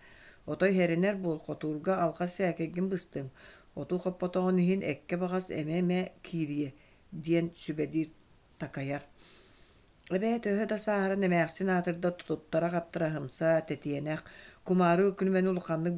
Отой сэрэнэр буол, хотуурга алҕас сээкэйгин быстыаҥ, оту хоппотоҕун иһин эккэ баҕас эмэ-эмэ киириэ, диэн сүбэлиир такайар. Эбээ төһө да сааһыран эмээхсин аатырда туттара-хаптара аһымса, тэтиэнэх, кумаары күлүмэни улаханнык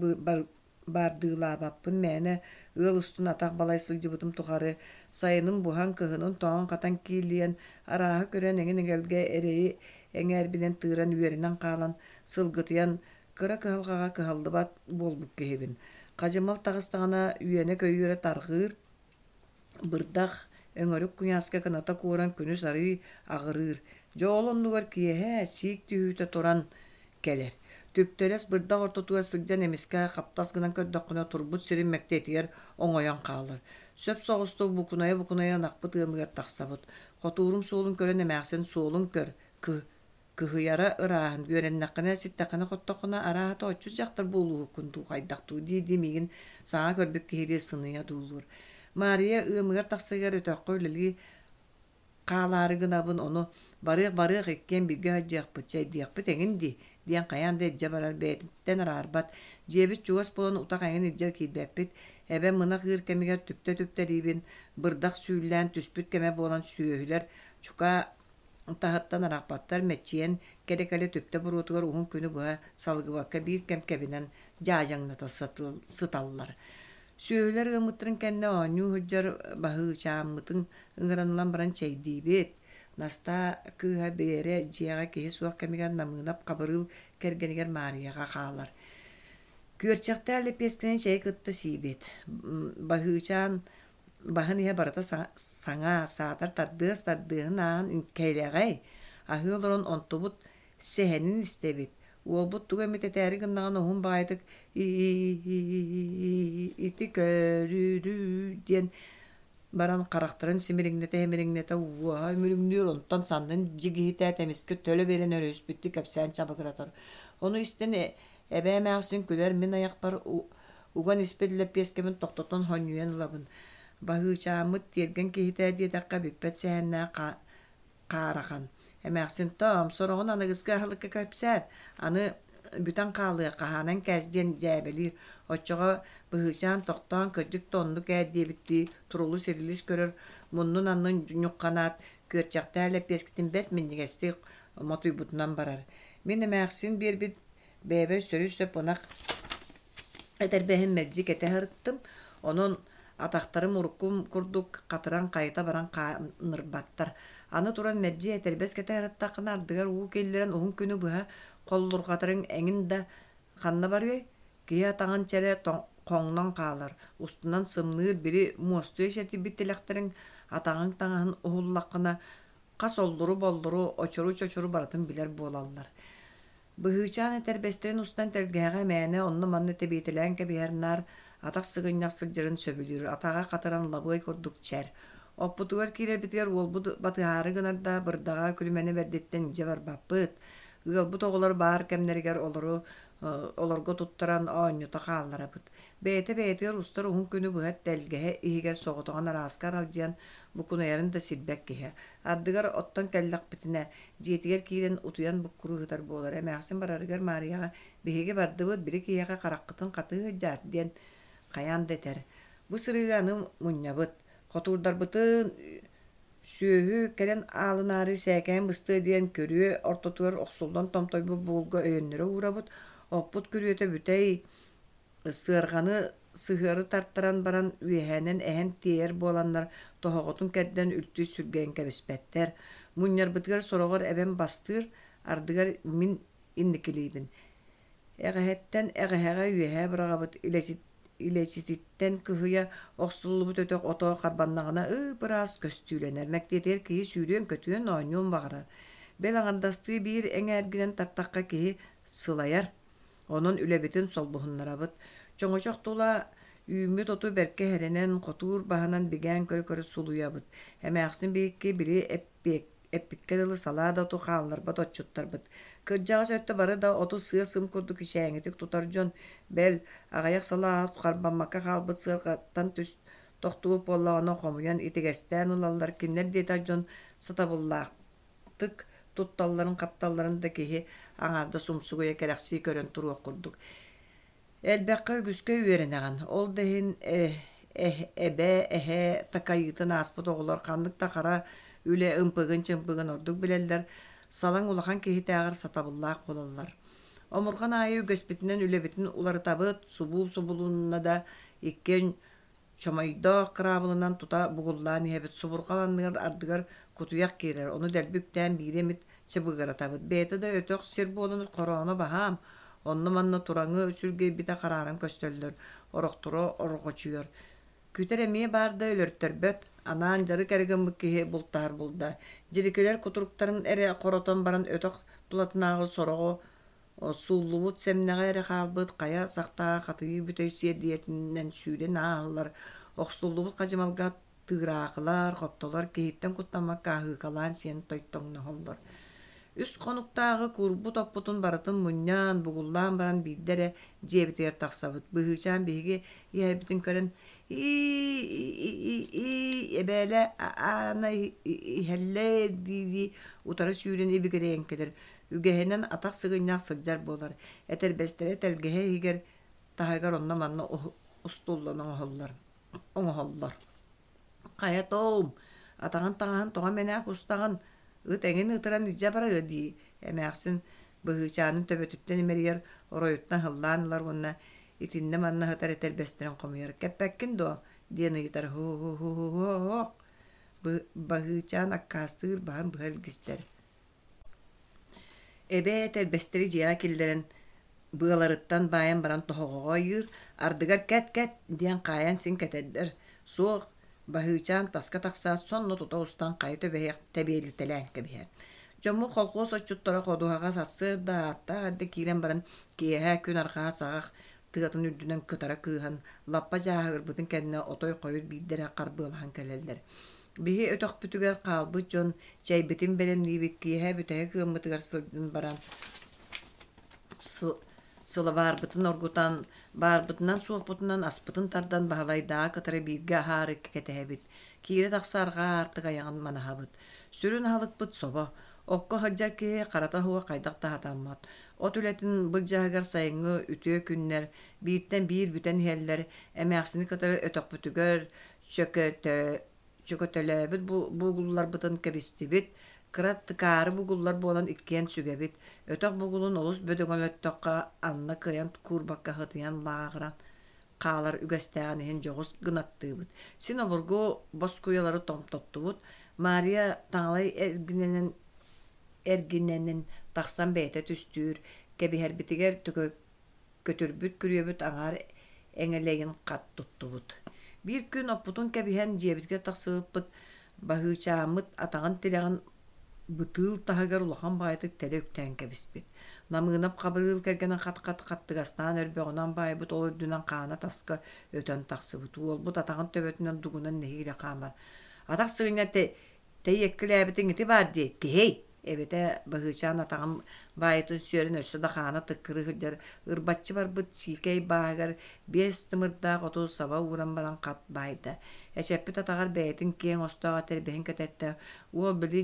баардыылаабаппын мээнэ ыал устун атах балай сылдьыбытым тухары сайынын буһан, кыһынын тоҥон-хатан кииллийэн, арааһы көрөн эҥин-эгэлгэ эрэйи эҥээрбинэн тыыран үөрэнэн хаалан, сылгытыйан, кыра кыһалҕаҕа кыһаллыбат буолбут киһибин. Хадьымал таҕыстаҕына үөнэ-көйүүрэ тарҕыыр, Бырдах, өҥөрүк куйааска кыната кууран күнүс арыый аҕырыыр, дьэ ол оннугар киэһэ сиик түһүүтэ туран кэлэр. Түптэлэс бырдах ортотугар сылдьан эмискэ хаптас гынан көрдөххүнэ турбут сирин мэктиэтигэр оҥойон хаалар. Сөп соҕустук букунайа-букунайа ынахпыт ыамыгар тахсабыт. Хотуурум суолун көрөн эмээхсин суолун көр, Кыһыйара ырааһын, үөрэннэххинэ, ситтэххинэ-хоттоххуна, арааһата отчут дьахтар буолууһуккун дуу, хайдах дуу дии-дии миигин саҥа көрбүт киһилии сыныйа одуулуур. Маарыйа ыамыгар тахсарыгар өтөххө үлэлии хаалаары гынабын, ону «Барыах-барыах, иккиэн бииргэ сылдьыахпыт, чэйдиэхпит эҥин дии» диэн хайаан да илдьэ барар, бэйэтиттэн араарбат. Дьиэбит чугас буолан утах эҥин илдьэ киирбэппит. Эбэм ынах ыыр кэмигэр түптэ-түптэлиибин, бырдах сүүллээн түспүт кэмэ буолан сүөһүлэр чукаа таһыттан арахпаттар, мэччийэн кэлэ-кэлэ түптэ буруотугар уһун күнү быһа салгыбакка биир кэм кэбинэн дьаадьаҥната сыталлар. Сүөһүлэр ыаммыттарын кэннэ оонньуу сылдьар баһыычааммытын ыҥыран ылан баран чэйдиибит. Настаа кыыһа Биэрэ дьиэҕэ киһи суох кэмигэр Намыынап Хабырыыл кэргэнигэр Маарыйаҕа хаалар. Күөрчэхтээх лэппиэскэни чэйи кытта сиибит. Баһыычаан Баһын иһэ барыта саҥа, саатар тардыас тардыаһын ааһан кэлэҕэй, аһыы олорон онтубут сэһэнин истэбит, уолбут тугу эмит этээри гыннаҕына уһун баҕайытык ити көрүрүү диэн баран харахтарын симириҥнэтэ-симириҥнэтэ уоһа үмүрүҥнүүр, онтон саннын дьигиһитээт эмискэ төлө биэрэн өрүһүспүттүү кэпсээн чабыгыратар. Ону истэн эбээ эмээхсин күлэр, мин айахпар Уган испит лэппиэскэбин тохтотон сонньуйан ылабын. Баһыычааммыт тиэргэн киһитэ диэтэххэ бүппэт сэһэннээх хаарахан. Эмээхсин тоом, сороҕун аныгыскы аһылыкка кэпсээр, аны бүтэн хаалыа, хаһаанан кээс диэн дьээбэлиир. Оччоҕо Быһыычаан тохтоон кырдьык да оннук ээ диэбиттии турулус-ирилис көрөр, муннун аннын ньухханаат, күөрчэхтээх лэппиэскитин бэрт минньигэстик мотуйбутунан барар. Мин эмээхсин биэрбит Бэйэбэр сөрү-сөп ынах этэрбэһин мэлдьи кэтэ сырыттым, онон атахтарым уруккум курдук хатыран хайыта баран хаанырбаттар. Аны туран мэлдьи этэрбэс кэтэ сырыттаххына ардыгар уу киллэрэн уһун күнү быһа холлурҕатарыҥ эҥин да ханна барыай? Киһи атаҕын чэрэ хоҥнон хаалар, устунан сымныыр били муостуйа сэтийбит тилэхтэриҥ атаҕыҥ таҥаһын уһуллаххына хас оллуру-боллуру, очуру-чочуру барытын билэр буолаллар. Быһыычаан этэрбэстэрин устан тэлгэһэҕэ мээнэ онно-манна тэбиэтэлээн кэбиһэр наар атах сыгынньах сылдьарын сөбүлүүр, атаҕа хатаран лабыай курдук чэр. Оппутугар киирэрбитигэр уолбут батыһаары гынар да, бырдаҕа күлүмэнэ бэрдиттэн илдьэ барбаппыт. Ыалбыт оҕолор баар кэмнэригэр олору олорго туттаран оонньото хаалларабыт. Бэйэтэ бэйэтигэр устар уһун күнү быһа тэлгэһэ иһигэр соҕотоҕун арааска аралдьыйан букунайарын да сирбэт киһи. Ардыгар оттон кэллэхпитинэ, Дьиэтигэр киирэн утуйан буккуруу сытар буолар. Эмээхсин барарыгар Маарыйаҕа «Биһиги бардыбыт, били киһиэхэ хараххытын хатыы сылдьаар» диэн хайаан да этэр. Бу сырыыга аны мунньабыт. Хотуурдарбытын сүөһү кэлэн аалынаары сээкэйэн быстыа диэн көрүө ортотугар охсуллан томтойбут бугулга өйөннөрө уурабыт. Оппут күрүөтэ бүтэй Сыарҕаны сыһыары тартаран баран үөһээнэн эһэн тиэйэр буоланнар тоһоҕотун кэрдэн үлтү сүргэйэн кэбиспэттэр. Мунньарбытыгар сороҕор эбэм бастыыр, ардыгар мин инникилиибин. Эҕэһэттэн эҕэһэҕэ үөһээ быраҕабыт, илэчититтэн кыһыйа охсуллубут өтөх ото харбаннаҕына ып-ыраас көстүүлэнэр. Мэктиэтигэр киһи сүүрүөн-көтүөн, оонньуон баҕарар. Бэл аҥардастыы биир эҥээргинэн тартахха киһи сылайар. Онон үлэбитин солбуһуннарабыт. Чоҥочох тула үүммүт оту бэркэ сэрэнэн, хотуур баһынан бигээн көрө-көрө сулуйабыт. Эмээхсин биһикки били эппиккэ дылы салаа да оту хаалларбат отчуттарбыт. Кырдьаҕас өттө бары да оту сыа-сым курдук ичээҥитик тутар дьон, бэл, аҕыйах салаа от харбаммакка хаалбыт сыарҕаттан түс тохтубут буоллаҕына хомуйан итигэстээн ылаллар, кинилэр диэтэх дьон сатабыллаах тык тутталларын-хапталларын да киһи аҥаардас умсугуйа кэрэхсии көрөн туруох курдук. Элбэххэ үгүскэ үөрэнэҕин, ол да иһин эбээ, эһээ такайыытын ааспыт оҕолор ханнык да хара үлэ ымпыгын-чымпыгын ордук билэллэр, салаҥ улахан киһитээҕэр сатабыллаах буолаллар. Омурҕан аайы үгэспитинэн үлэбитин уларытабыт, субуу субулунна да иккиэн Чомойдоох кыраабылынан тута бугуллаан иһэбит, субурҕал анныгар ардыгар кутуйах киирэр, ону дэлби үктээн биири эмит чыбыгыратабыт. Бэйэтэ да өтөх сир буолан хорооно баһаам, онно-манна тураҥы сүргэйбитэ харааран көстөллөр, орохторо орҕочуйар. Күтэр эмиэ баар да өлөртөрбөт, анаан дьарык эрэ гыммыт киһи бултаһар булда. Дьирикилэр кутуруктарын эрэ хоротон баран өтөх тулатынааҕы сороҕу Сууллубут сэмнэҕэ эрэ хаалбыт хайа сахтааҕы хатыйыы бүтэй сиэрдийэтинэн сүүрэн ааһаллар, охсуллубут хадьымалга тыыраахылар, хоптолор киһиттэн куттаммакка аһыыкалаан сиэн тойтоҥноһоллор. Үс хонуктааҕы куурбут оппутун барытын мунньан, бугуллаан баран биирдэ эрэ дьиэбитигэр тахсабыт. Быһыычаан биһиги иһэрбитин көрөн ии-и-и эбээлэ аана иһэллэр дии-дии утары сүүрэн ибигирэйэн кэлэр. Үгэһинэн атах сыгынньах сылдьар буолар, этэрбэстэрэ тэлгэһэ иһигэр, таһыгар онно-манна устуллан оҥоһуллар оҥоһоллор. Хайа тоом, атаҕын таҥаһын тоҕо мэнээк устаҕын, ыт эҥин ытыран илдьэ барыа дии, эмээхсин быһыычаанын төбөтүттэн имэрийэр, оройуттан һыллаан ылар уонна итиннэ-манна сытар этэрбэстэрин хомуйар. Кэппэккин дуо? диэн ыйытар. Һу-һу-һу-һуох Баһыычаан аккаастыыр баһын быһа илгистэр. Эбээ этэрбэстэри дьиэҕэ киллэрэн быаларыттан баайан баран тоһоҕоҕо ыйыыр, ардыгар «кэт-кэт» диэн хаайан син кэтэрдэр, суох Баһыычаан таска тахсаат сонно тута устан хайа түбэһиэх тэбиэлитэлээн кэбиһэр. Дьоммут холкуос отчуттара ходуһаҕа сарсыарда ааттаах эрдэ киирэн баран киэһэ күн арҕаа саҕах тыатын үрдүнэн кытара кыыһан, лаппа дьааһыгырбытын кэннэ отой хойут биирдэ эрэ харбыалаһан кэлэллэр. Биһи өтөхпүтүгэр хаалбыт дьон чэйбитин бэлэмниибит, киэһэ бүтэһик ыаммытыгар сылдьан баран сылабаарбытын оргутан, баарбытынан-суохпутунан аспытын тардан Баһылайдааҕы кытары бииргэ аһаары кэтэһэбит. Киирэ-тахса арҕаа аартык айаҕын манаһабыт. Сүрүн аһылыкпыт собо. Окко сылдьар киһи харата суох хайдах да сатаммат. От үлэтин былдьаһыгар сайыҥҥы үтүө күннэр бииртэн биир бүтэн иһэллэр, эмээхсини кытары өтөхпүтүгэр чөкөтөлөөбүт бугулларбытын кэбистибит, кыра тыкаары бугуллар буолан иккиэн сүгэбит, өтөх бугулун олус бөдөҥөлөттөххө анна кыайан куурбакка сытыйан лааҕыран хаалар үгэстээҕин иһин дьоҕус гынаттыыбыт. Син обургу боскуйалары томтоттубут. Маарыйа таҥалай эргинэнэн эргинэнин тахсан бэйэтэ түстүүр, кэбиһэрбитигэр көтүрбүт күрүөбүт аҥаар эҥэлэйин хат туттубут. Биир күн оппутун кэбиһэн дьиэбитигэр тахсыбыппыт, Баһыычааммыт атаҕын тилэҕин бытыыл таһыгар улахан баҕайытык тэлэ үктээн кэбиспит. Намыынап Хабырыыл кэргэнэ хат-хат хаттыгастаан өрбөҕүнэн баайбыт, ол үрдүнэн хаана таска өтөн тахсыбыт. Уолбут атаҕын төбөтүнэн дугунан нэһиилэ хаамар. Атах сыгынньа тэйиэккэлээбитиҥ ити баар дии, киһий! Эбэтэ Баһыычаан атаҕын баайытын сүөрэн өссө да хаана тыккырыы сылдьар ырбаччы барбыт сиикэй бааһыгар биэс тымырдаах оту саба ууран баран хат баайда. Эчэппит атаҕар бэйэтин киэҥ остоох этэрбэһин кэтэртэ, уол били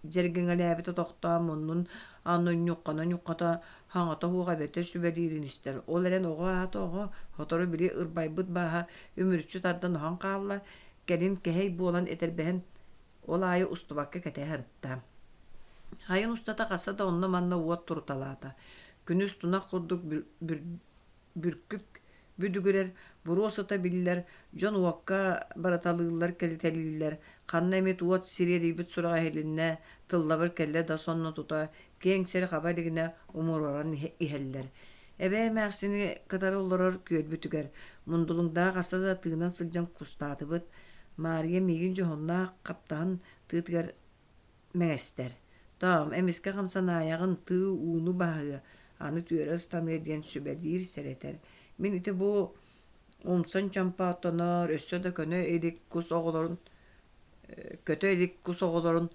дьэргэҥэлээбитэ тохтоон муннун аннын ньуххана-ньуххата хаҥата суох эбэтэ сүбэлиирин истэр. Ол эрэн оҕо аата оҕо, сотору били ырбайбыт бааһа үмүрүччү тардан оһон хаалла, кэлин кэһэй буолан этэрбэһин ол аайы устубакка кэтэ сырытта. Айан устата хаста да онно-манна уот туруталаата. Күнүс тунах курдук бүркүк бүдүгүрэр, буруо сыта биллэр, дьон уокка барыталыыллар, кэлитэлииллэр. Ханна эмит уот сириэдийбит сураҕа иһилиннэ, тыллабыр кэллэ да сонно тута киэҥ сири хаба илигинэ умуруоран иһэллэр. Эбээ эмээхсини кытары олорор күөлбүтүгэр Мундулуҥдаах хаста да тыынан сылдьан кустаатыбыт. Маарыйа миигин дьоһуннаах хаптаһын тыытыгар мэҥэстэр. Тоом, эмискэ хамсанаайаҕын, тыы ууну баһыа, аны түөрэ ыстаныа диэн сүбэлиир, сэрэтэр. Мин ити бу умсан чомпооттонор, өссө да көнө илик кус оҕолорун көтө илик кус оҕолорун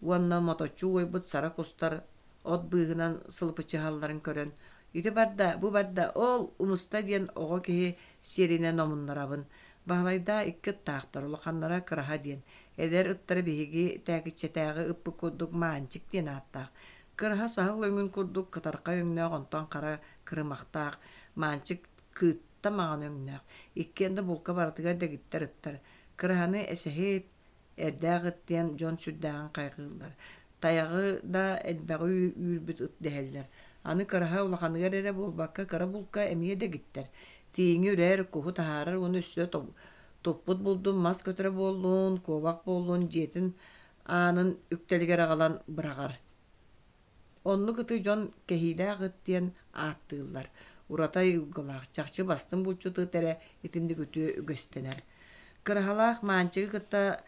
уонна моточчу уойбут сара кустар от быыһынан сылыпычыһалларын көрөн ити барда, бу барда, ол умуста диэн оҕо киһи сиэринэн омуннарабын. Баһылайдаа икки ыттаахтар, улаханнара Кыраһа диэн. Эдэр ыттара биһиги Тээкиччэтээҕи ыппыт курдук Маанчык диэн ааттаах. Кыраһа саһыл өҥүн курдук кытархай өҥнөөх, онтон хара кырымахтаах. Маанчык Кыытта маҥан өҥнөөх. Иккиэн да булка барытыгар дэгиттэр ыттар. Кыраһаны эсэһит, эрдээх ыт диэн дьон сүрдээҕин хайҕыыллар. Тайаҕы да элбэҕи үүрбүт ыт дэһэллэр. Аны кыраһа улаханыгар эрэ буолбакка, кыра булка эмиэ дэгиттэр. Тииҥи үрэр, куһу таһаарар уонна өссө туппут булдун мас көтөрө буоллун, куобах буоллун дьиэтин аанын үктэлигэр аҕалан быраҕар. Оннук ыты дьон кэһиилээх ыт диэн ааттыыллар. Ураты айылгылаах, чахчы бастыҥ булчут ыт эрэ итинник үтүө үгэстэнэр. Кыраһалаах Маанчыгы кытта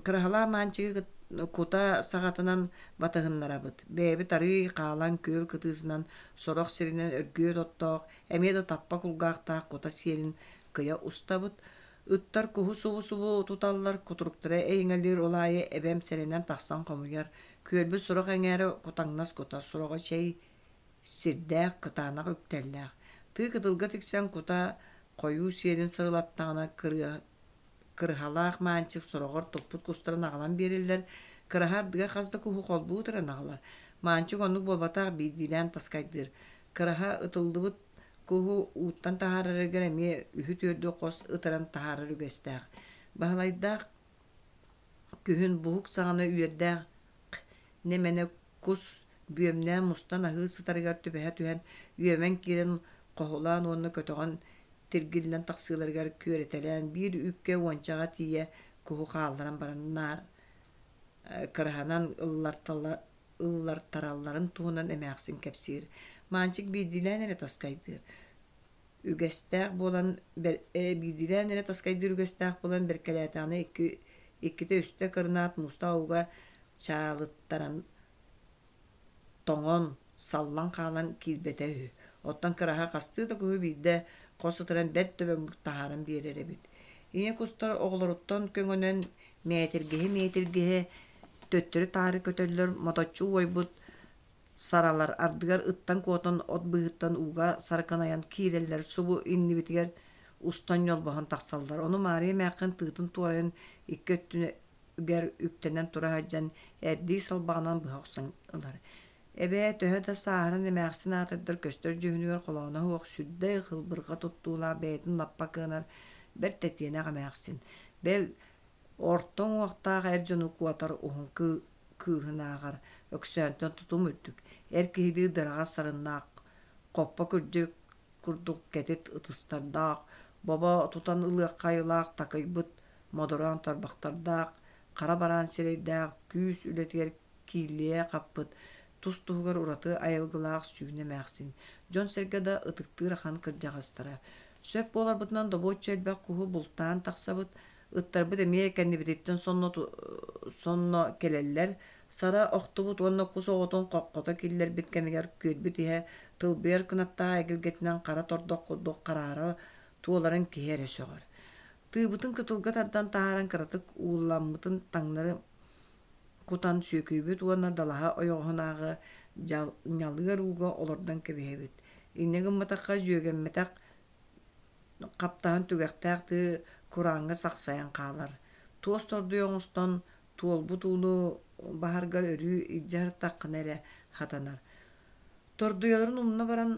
Кыраһалаах Маанчыгы кута саҕатынан батыһыннарабыт. Бэйэбит арыый хаалан күөл кытыытынан, сорох сиринэн өргүөт оттоох, эмиэ да таппа кулгаахтаах кута сиэлин кыйа устабыт. Ыттар куһу субу-субу туталлар, кутуруктара эйэҥэлиир ол аайы эбэм сэрэнэн тахсан хомуйар. Күөлбүт сорох эҥээрэ кутаҥнас кута, сороҕо чэй сирдээх, кытаанах үктэллээх. Тыы кытылга тиксэн кута хойуу сиэлин сырылаттаҕына кырыа кырыһалаах Маанчык сороҕор туппут кустарын аҕалан биэрэллэр, кыраһа ардыгар хас да куһу холбуу ытыран аҕалар. Маанчык оннук буолбатах, биирдиилээн таскайдыыр. Кыраһа ытыллыбыт куһу ууттан таһаарарыгар эмиэ үһү-түөрдү хос ытыран таһаарар үгэстээх. Баһылайдаах күһүн буһук саҕана үөрдээх нэмэнэ кус бүөмнээн мустан аһыы сытарыгар түбэһэ түһэн, үөмэн киирэн хоһулаан уонна көтөҕөн тиргиллэн тахсыыларыгар күөрэтэлээн биир үүккэ уончаҕа тиийэ куһу хаалларан баран наар кыраһанан ыллартаралларын туһунан эмээхсин кэпсиир. Маанчык биирдиилээн эрэ таскайдыыр. Үгэстээх буолан биирдиилээн эрэ таскайдыыр үгэстээх буолан бэркэлээтэҕинэ икки иккитэ-үстэ кырынаат муустаах ууга чаалыттаран тоҥон, саллан хаалан киирбэтэ үһү. Оттон кыраһа хастыы да куһу биирдэ хос ытыран бэрт дөбөҥнүк таһааран биэрэр эбит. Ийэ кустар оҕолоруттан көҥөнөн мээтиргэһи-мээтиргэһи төттөрү-таары көтөллөр, моточчу уойбут саралар ардыгар ыттан куотан от быыһыттан ууга сарыкынайан киирэллэр, субу иннибитигэр устан ньолбоһон тахсаллар. Ону Маарыйа эмээххин тыытын туорайан икки өттүгэр үктэнэн тура сылдьан эрдии салбаҕынан быһа охсон ылар. Эбээ төһө да сааһыран эмээхсин аатырдар көстөр дьүһүнүгэр холооно суох сүрдээх ылбырҕа туттуулаах бэйэтин лаппа кыанар бэрт тэтиэнэх эмээхсин. Бэл, орто уҥуохтаах эр дьону куотар уһун кыыһынааҕар Өксөөнтөн тутум үрдүк, эр киһилии дыраҕас сарыннаах, хоппо күрдьүк курдук кэтит ытыстардаах, бобо тутан ылыахха айылаах такыйбыт модороон тарбахтардаах, хара бараан сирэйдээх, күүс үлэтигэр кииллийэ хаппыт, тус-туһугар ураты айылгылаах сүүнэ эмээхсин, дьон-сэргэ да ытыктыыр ахан кырдьаҕастара. Сөп буоларбытынан добуочча элбэх куһу бултаан тахсабыт, ыттарбыт эмиэ кэннибититтэн сонно, сонно кэлэллэр, сара охтубут уонна кус оҕотун хоххото киллэрбит кэмигэр күөлбүт иһэ тылбыйар кынаттаах эгэлгэтинэн хара тордох курдук хараара туоларын киһи эрэ сөҕөр. Тыыбытын кытылга тардан таһааран кыратык уулламмытын таҥнары кутан сүөкүүбүт уонна далаһа ойоҕоһунааҕы ньалыар ууга олордон кэбиһэбит. Инньэ гымматахха дьүөгэммэтэх хаптаһын түгэхтээх тыы курааҥҥа сахсайан хаалар. Туос тордуйа оҥостон туолбут ууну баһаргар өрүү илдьэ сырыттаххына эрэ хатанар. Тордуйаларын умна баран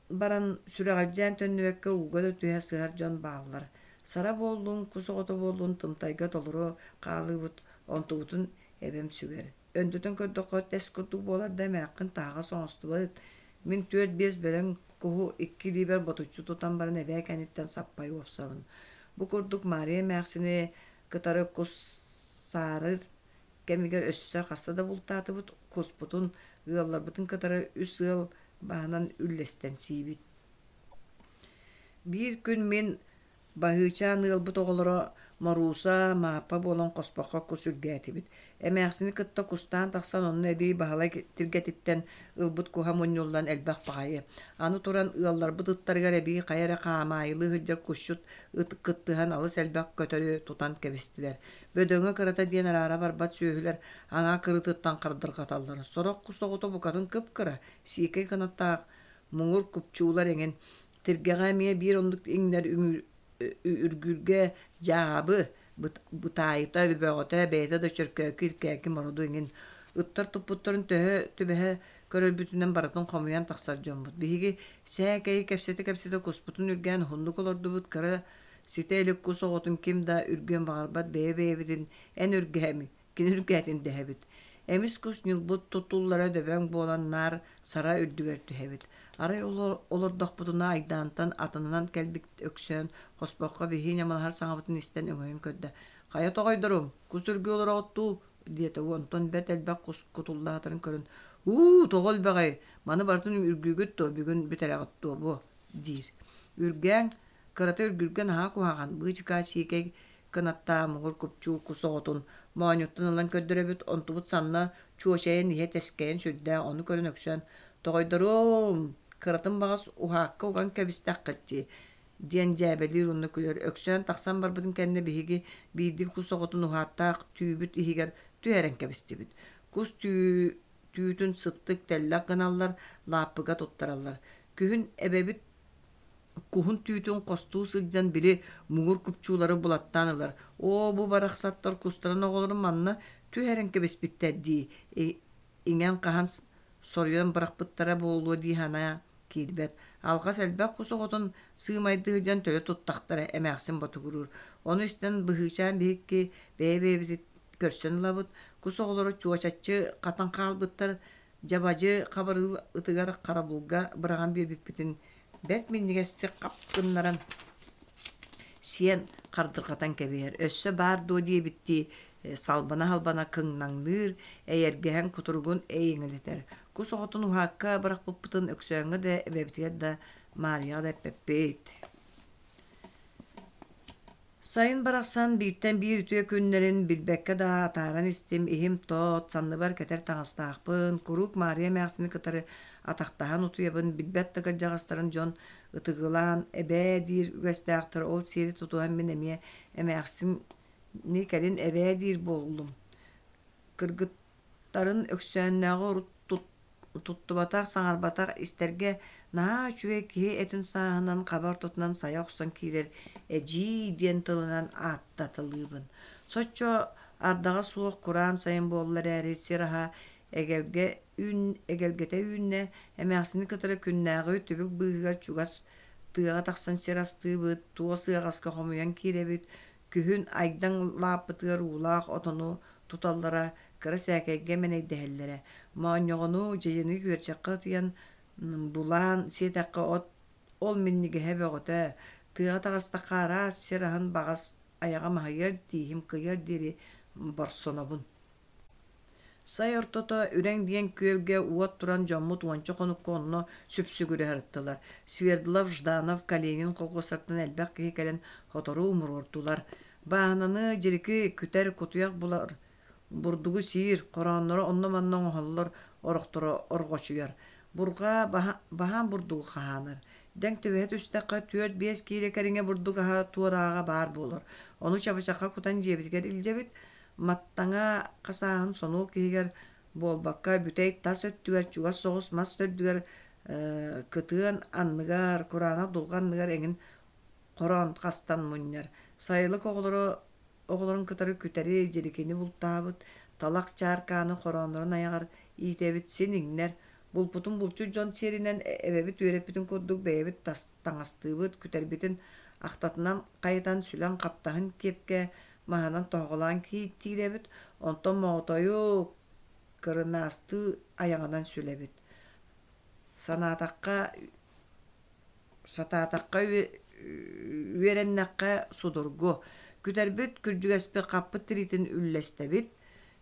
баран сүрэҕэлдьээн төннүбэккэ ууга да түһэ сыһар дьон бааллар. Сара буоллун, кус оҕото буоллун тымтайга толору хаалыыбыт, онтубутун эбэм сүгэр. Өндөтөн көрдөххө тэс курдук буолар да эмээххин таһаҕас оҥостубат. Мин түөрт-биэс бэлэм куһу икки илиибэр ботуччу тутан баран эбээ кэнниттэн саппай уопсабын. Бу курдук Маарыйа эмээхсини кытары кус саарыр кэмигэр өссө хаста да бултаатыбыт, куспутун ыалларбытын кытары үс ыал баһынан үллэстэн сиибит. Биир күн мин Баһыычаан ыалбыт оҕолоро Морууса, Мааппа буолан хоспоххо кус үргээтибит. Эмээхсини кытта кустаан тахсан онно эбии Баһылай тиргэтиттэн ылбыт куһа мунньуллан элбэх баҕайы. Аны туран ыалларбыт ыттарыгар эбии хайа эрэ хаамаайылыы сылдьар кусчут ыт кыттыһан алыс элбэх көтөрү тутан кэбистилэр. Бөдөҥө кырата диэн араара барбат сүөһүлэр аҥаа кырыытыттан хардырҕаталлар. Сорох кус оҕото букатын кып-кыра, сиикэй кынаттаах, муҥур купчуулар эҥин. Тиргэҕэ эмиэ биир оннук иҥнэр үргүүргэ дьаабы, Көрөрбүтүнэн барытын хомуйан тахсар дьоммут. Биһиги сээкэйи кэпсэтэ-кэпсэтэ куспутун үргээн уһуннук олордубут. Кыра ситэ илик кус оҕотун ким да үргүөн баҕарбат бэйэ-бэйэбитин эн үргэһэмий, кини үргээтин дэһэбит. Эмис кус ньылбыт тутуллара дөбөҥ буолан наар сара үрдүгэр түһэбит. Арай олордохпутуна айдаантан атынынан кэлбит Өксөөн хоспоххо биһи ньамалаһар саҥабытын истэн өҥөйөн көрдө: «Хайа тоҕойдорум, кус үргүү олороҕут дуу?» диэтэ онтон бэрт элбэх кус кутуллаатарын көрөн «Уу, тоҕо элбэҕэй, маны барытын үргүүгүт дуо, бүгүн бүтэрэҕит дуо бу?» диир. Үргээҥ, кырата үргүргэ наһаа куһаҕан, быычыкаа сиикэй кынаттаах муҥур купчуур кус оҕотун моонньуттан ылан көрдөрөбүт, онтубут санна чуочайан иһэ тэскэйэн сүрдээх, ону көрөн Өксөөн «Тоҕойдоруом, кыратын баҕас уһаакка уган кэбистэххит дии» диэн дьээбэлиир уонна күлэр. Өксөөн тахсан барбытын кэннэ биһиги биирдии кус оҕотун уһааттаах түүбүт иһигэр түһэрэн кэбистибит. Кус түү түүтүн сыттык тэллэх гыналлар, лааппыга туттараллар. Күһүн эбэбит куһун түүтүн хостуу сылдьан били муҥур купчуулары булаттаан ылар. Оо, бу барахсаттар кустарын оҕолорун манна түһэрэн кэбиспиттэр дии, иҥэн хаһан соруйан бырахпыттара буолуо дии санаа киирбэт. Алҕас элбэх кус оҕотун сыымайдыы сылдьан төлө туттахтара эмээхсин ботугуруур. Ону истэн Быһыычаан биһикки бэйэ-бэйэбитин көрсөн ылабыт. Кус оҕолоро чуочаччы хатан хаалбыттар, дьабадьы хабырыыл ытыгар харабылга быраҕан биэрбиппитин бэрт минньигэстик хап гыннаран сиэн хардырҕатан кэбиһэр. Өссө баар дуо диэбиттии салбана-салбана кыҥнаҥныыр, эйэргэһэн кутуругун эйэҥэлэтэр. Кус оҕотун уһаакка бырахпыппытын Өксөөҥҥө да, эбэбитигэр да, Маарыйаҕа да эппэппит. Сайын барахсан бииртэн биир үтүө күннэрин билбэккэ да атааран истим, иһим тот, санныбар кэтэр таҥастаахпын, куруук Маарыйа эмээхсини кытары атахтаһан утуйабын, билбэт да кырдьаҕастарын дьон ытыгылаан эбээ диир үгэстээхтэр, ол сиэри тутуһан мин эмиэ эмээхсини кэлин эбээ диир буоллум. Кыргыттарын Өксөөннөөҕү урут туттубатах, саҥарбатах, истэргэ наһаа үчүгэй киһи этин сааһынан хаба ортотунан сайа охсон киирэр эдьиий диэн тылынан ааттаталыыбын. Соччо ардаҕа суох кураан сайын буолла эрээри сир аһа эгэлгэ үүн эгэлгэтэ үүннэ, эмээхсини кытары күннээҕи түбүк быыһыгар чугас тыаҕа тахсан сир астыыбыт, туос ыаҕаска хомуйан киирэбит, Күһүн Айдаҥ лааппытыгар уулаах отону туталлара, кыра сээкэйгэ мэнэйдэһэллэрэ. Моонньоҕону, дьэдьэни күөрчэххэ ытыйан булаан сиэтэххэ от ол минньигэһэ бөҕөтө. Тыаҕа таҕыстахха араас сир аһын баҕас айаҕа маһыйар, тииһим кыйар диэри борсонобун. Сай ортото Үрэҥ диэн күөлгэ уот туран дьоммут уонча хонукка онно сүпсүгүрэ сырыттылар. Свердлов, Жданов, Калинин колхуостартан элбэх киһи кэлэн хотору умуруордулар. Бааһынаны дьирики күтэр, кутуйах булар, бурдугу сиир, хороонноро онно-манна оҥоһоллор, орохторо орҕочуйар. Бурҕаа баһаам бурдугу хаһаанар. Дэҥ түбэһэ түстэххэ 4-5 киилэ кэриҥэ бурдук аһа туорааҕа баар буолар. Ону чабычахха кутан дьиэбитигэр илдьэбит, Маттаҥа хасааһын сонуок иһигэр буолбакка, бүтэй тас өттүгэр чугас соҕус мас төрдүгэр кытыан анныгар, кураанах дулҕа анныгар эҥин хороон хастан мунньар. Сайылык оҕолоро оҕолорун кытары күтэри, дьирикини бултаабыт, талах чааркааны хорооннорун айаҕар иитэбит, син иҥнэр. Булпутун булчут дьон сиэринэн эбэбит үөрэппитин курдук бэйэбит таҥастыыбыт, күтэрбитин ахтатынан хайытан сүлэн хаптаһын киэпкэ маһынан тоһоҕолоон кииртиирэбит, онтон моҕотойу кырынаастыы айаҕынан сүлэбит. Санаатахха, сатаатахха үөрэннэххэ судургу. Күтэрбит күрдьүгэспит хаппыт тириитин үллэстэбит.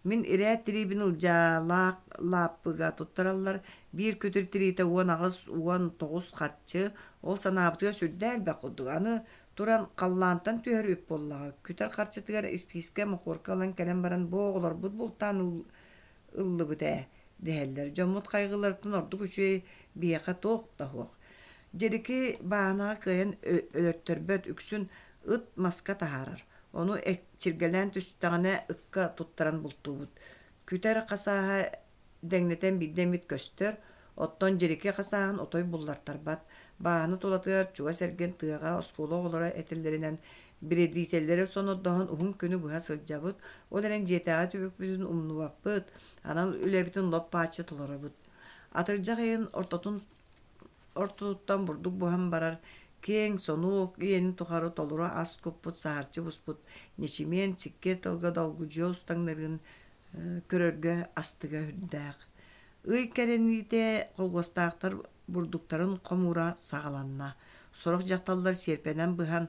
Мин ирээт тириибин ылдьаалаах лааппыга туттараллар. Биир күтүр тириитэ 18, 19 харчы. Ол санаабытыгар сүрдээх элбэх курдук. Аны Туран халлаантан түһэр үп буоллаҕа, күтэр харчытыгар испиискэ, мохуорка ылан кэлэн баран бу оҕолорбут бултаан ыллыбыт ээ дэһэллэр. Дьоммут хайҕыыларыттан ордук үчүгэй биһиэхэ туох да суох. Дьирики бааһынаҕа кыайан өлөртөрбөт, үксүн ыт маска таһаарар. Ону экчиргэлээн түстэҕинэ ыкка туттаран бултуубут. Күтэр хасааһа дэҥнэтэн биирдэ эмит көстөр, оттон дьирики хасааһын отой буллартарбат. Бааһына тулатыгар чугас эргин тыаҕа оскуола оҕолоро этэллэринэн бирэдиитэллэри сонордоһон уһун күнү быһа сылдьабыт, ол эрэн дьиэтээҕи түбүкпүтүн умнубаппыт, анал үлэбитин лоп-бааччы толоробут. Атырдьах ыйын ортотун ортотуттан бурдук буһан барар, киэҥ сонуок иэнин тухары толору ас куппут саһарчы буспут ньэчимиэн сиккиэр тылга долгудьуйа устаҥнарын көрөргө астыга үрдээх. Ый кэрэниитэ холкуостаахтар бурдуктарын хомуура саҕаланна. Сорох дьахталлар сиэрпэнэн быһан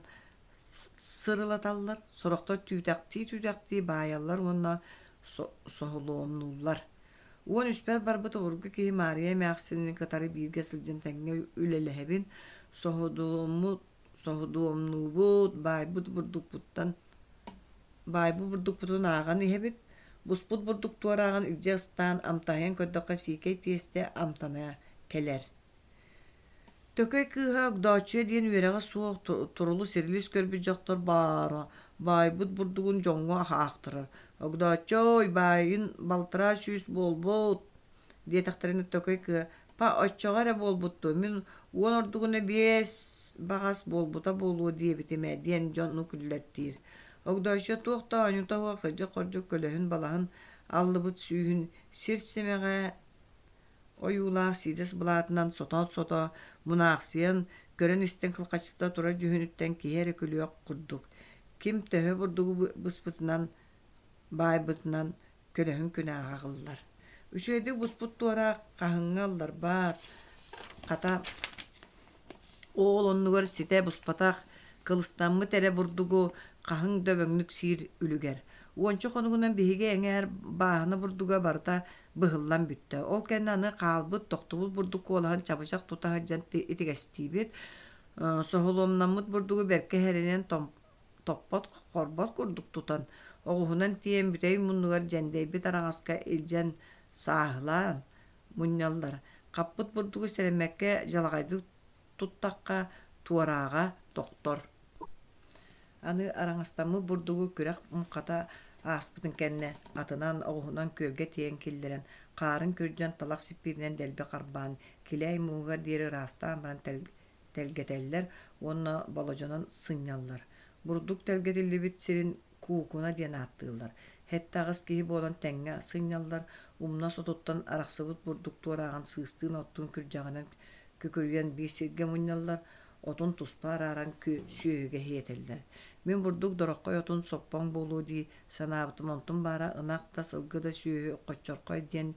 сырылаталлар, сорохтор түүтэхтии-түүтэхтии баайаллар уонна соһулуомнууллар. 13-пэр барбыт обургу киһи Маарыйа эмээхсини кытары бииргэ сылдьан тэҥҥэ үлэлэһэбин, соһудуоммут, соһудуомнуубут, баайбыт бурдукпуттан баайбыт бурдукпутун ааҕан иһэбит, буспут бурдук туорааҕын илдьэ ыстаан амтаһыйан көрдөххө сиикэй тиэстэ амтана кэлэр. Төкөй кыыһа Огдооччуйа диэн үөрэҕэ суох турулус-ирилис көрбүт дьахтар баара, баайбыт бурдугун дьоҥҥо аахтарар: «Огдооччой, баайын 600 буолбут» диэтэхтэринэ Төкөй кыыһа: «Па, оччоҕо эрэ буолбут дуо, мин уон ордугуна биэс баҕас буолбута буолуо диэбитим ээ» диэн дьону күллэртиир. Огдооччуйа туох да оонньуута суох кырдьык-хордьук көлөһүн-балаһын аллыбыт сүүһүн сир симэҕэ ойуулаах сиидэс былаатынан сотоот-сото, мунаахсыйан, көрөн-истэн кылхачыта турар дьүһүнүттэн киһи эрэ күлүөх курдук, ким төһө бурдугу быспытынан, баайбытынан көлөһүн күнэ ааҕыллар. Үчүгэйдик буспут туораах хаһыҥҥа ылларбат, хата Оол оннугар ситэ буспатах, кылыстаммыт эрэ бурдугу хаһыҥ дөбөҥнүк сиир үлүгэр. Уонча хонугунан биһиги эҥээр бааһына бурдуга барыта быһыллан бүттэ. Ол кэннэ аны хаалбыт, тохтубут бурдук куолаһын чабычах тута сылдьан итигэстиибит. Соһулуомнаммыт бурдугу бэркэ иһэринэн топпот, хорбот курдук тутан, оҕуһунан тиийэн бүтэй муннугар дьэндэйбит араҥаска илдьэн сааһылаан, мунньаллар. Хаппыт бурдугу сэрэммэккэ дьалаҕайдык туттахха, туорааҕа тохтор. Аны араҥастаммыт бурдугу күрэх муҥхата ааспытын кэннэ атынан, оҕуһунан күөлгэ тиэйэн киллэрэн, хаарын күрдьэн талах сиппииринэн дэлби харбаан, килээй мууһугар диэри ыраастаан баран тэлгэтэллэр уонна болодьонон сынньаллар. Бурдук тэлгэтиллибит сирин куукуна диэн ааттыыллар. Сэттэ-аҕыс киһи буолан тэҥҥэ сынньаллар, умнас отуттан арахсыбыт бурдук туорааҕын сыыстыын-оттуун күрдьэҕинэн күкүрүйэн биир сиргэ мунньаллар, отун туспа арааран сүөһүгэ сиэтэллэр. Мин бурдук дороххой отун соппоҥ буолуо дии санаабытым, онтум баара ынах да, сылгы да сүөһү хоччорхой диэн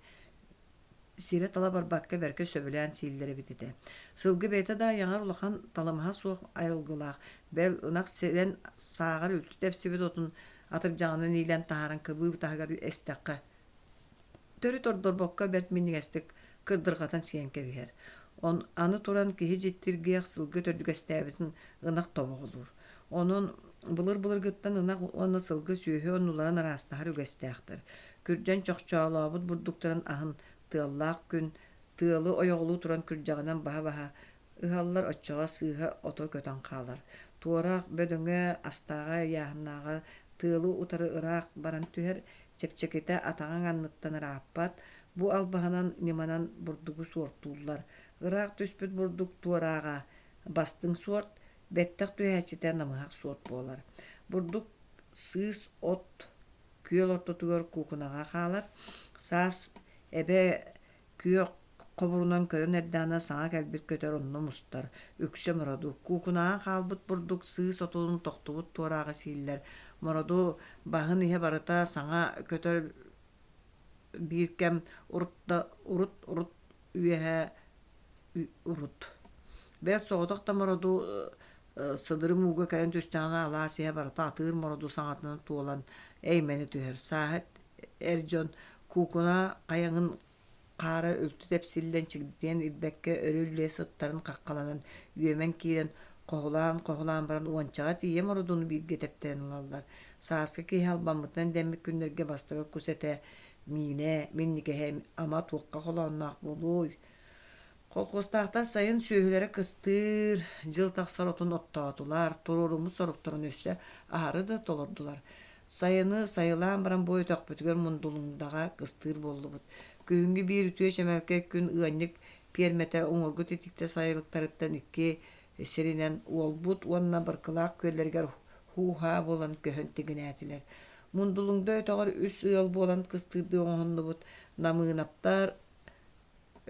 сирэ-тала барбакка бэркэ сөбүлээн сииллэр эбит этэ. Сылгы бэйэтэ да айаҕар улахан талымаһа суох айылгылаах, бэл ынах сирэн сааҕар үлтү тэпсибит отун атырдьаҕынан иилэн таһааран кыбыы таһыгар эстэххэ, төрүт ордорбокко бэрт минньигэстик кырдырҕатан сиэн кэбиһэр. Он, аны туран киһи дьиктиргиэх сылгы төрдүгэстээбитин ынах тобоҕолуур. Онон былыр-былыргыттан ынах уонна сылгы сүөһү оннуларын араастаһар үгэстээхтэр. Күрдьэн чохчоолообут бурдуктарын аһын тыаллаах күн тыалы ойоҕолуу туран күрдьэҕинэн баһа-баһа ыһаллар, оччоҕо сыыһа ото көтөн хаалар. Туораах бөдөҥө, астааҕа, ыйааһыннааҕа тыалы утары ыраах баран түһэр, чэпчэкитэ атаҕыҥ анныттан ырааппат, бу албаһынан, ньыманан бурдугу суортууллар. Ыраах түспүт бурдук туорааҕа бастыҥ суорт, бэттэх түһээччитэ намыһах суорт буолар. Бурдук сыыс от күөл ортотугар куукунаҕа хаалар. Саас эбэ күөх хобурунан көрөн эрдэҕинэ саҥа кэлбит көтөр онно мустар, үксэ мороду. Куукунаҕа хаалбыт бурдук сыыс отун тохтубут туорааҕы сииллэр. Мороду баһын иһэ барыта саҥа көтөр биир кэм урут да урут урут үөһэ урут. Бэл соҕотох да мороду сыдырым ууга кэлэн түстэҕинэ алаас иһэ барыта атыыр мороду саҥатынан туолан эймэнэ түһэр. Сааһыт эр дьон куукуна хайаҥын хаара үлтү тэпсиллэн чигдитийэн ирбэккэ өрө үллүйэ сыттарын хаххаланан үөмэн киирэн хоһулаан-хоһулаан баран уончаҕа тиийэ мородуну бииргэ тэптэрэн ылаллар. Сааскы киһи албаммытынан дэммит күннэргэ бастакы кус этэ миинэ, минньигэһэ ама туохха холоонноох буолуой? Холкуостаахтар сайын сүөһүлэрэ кыстыыр, дьыл тахсар отун оттоотулар, туруоруммут соруктарын өссө аһары да толордулар. Сайыны сайылаан баран бу өтөхпүтүгэр Мундулундаҕа кыстыыр буоллубут. Күһүҥҥү биир үтүө чэмэлкэй күн ыанньык пиэрмэтэ уҥуоргу титиктэ сайылыктарыттан икки сиринэн Уолбут уонна Баркылаах күөллэригэр һуу-һаа буолан көһөн тигинээтилэр. Мундулуҥда өтөҕөр үс ыал буолан кыстыырдыы оҥоһуннубут. Намыынаптар,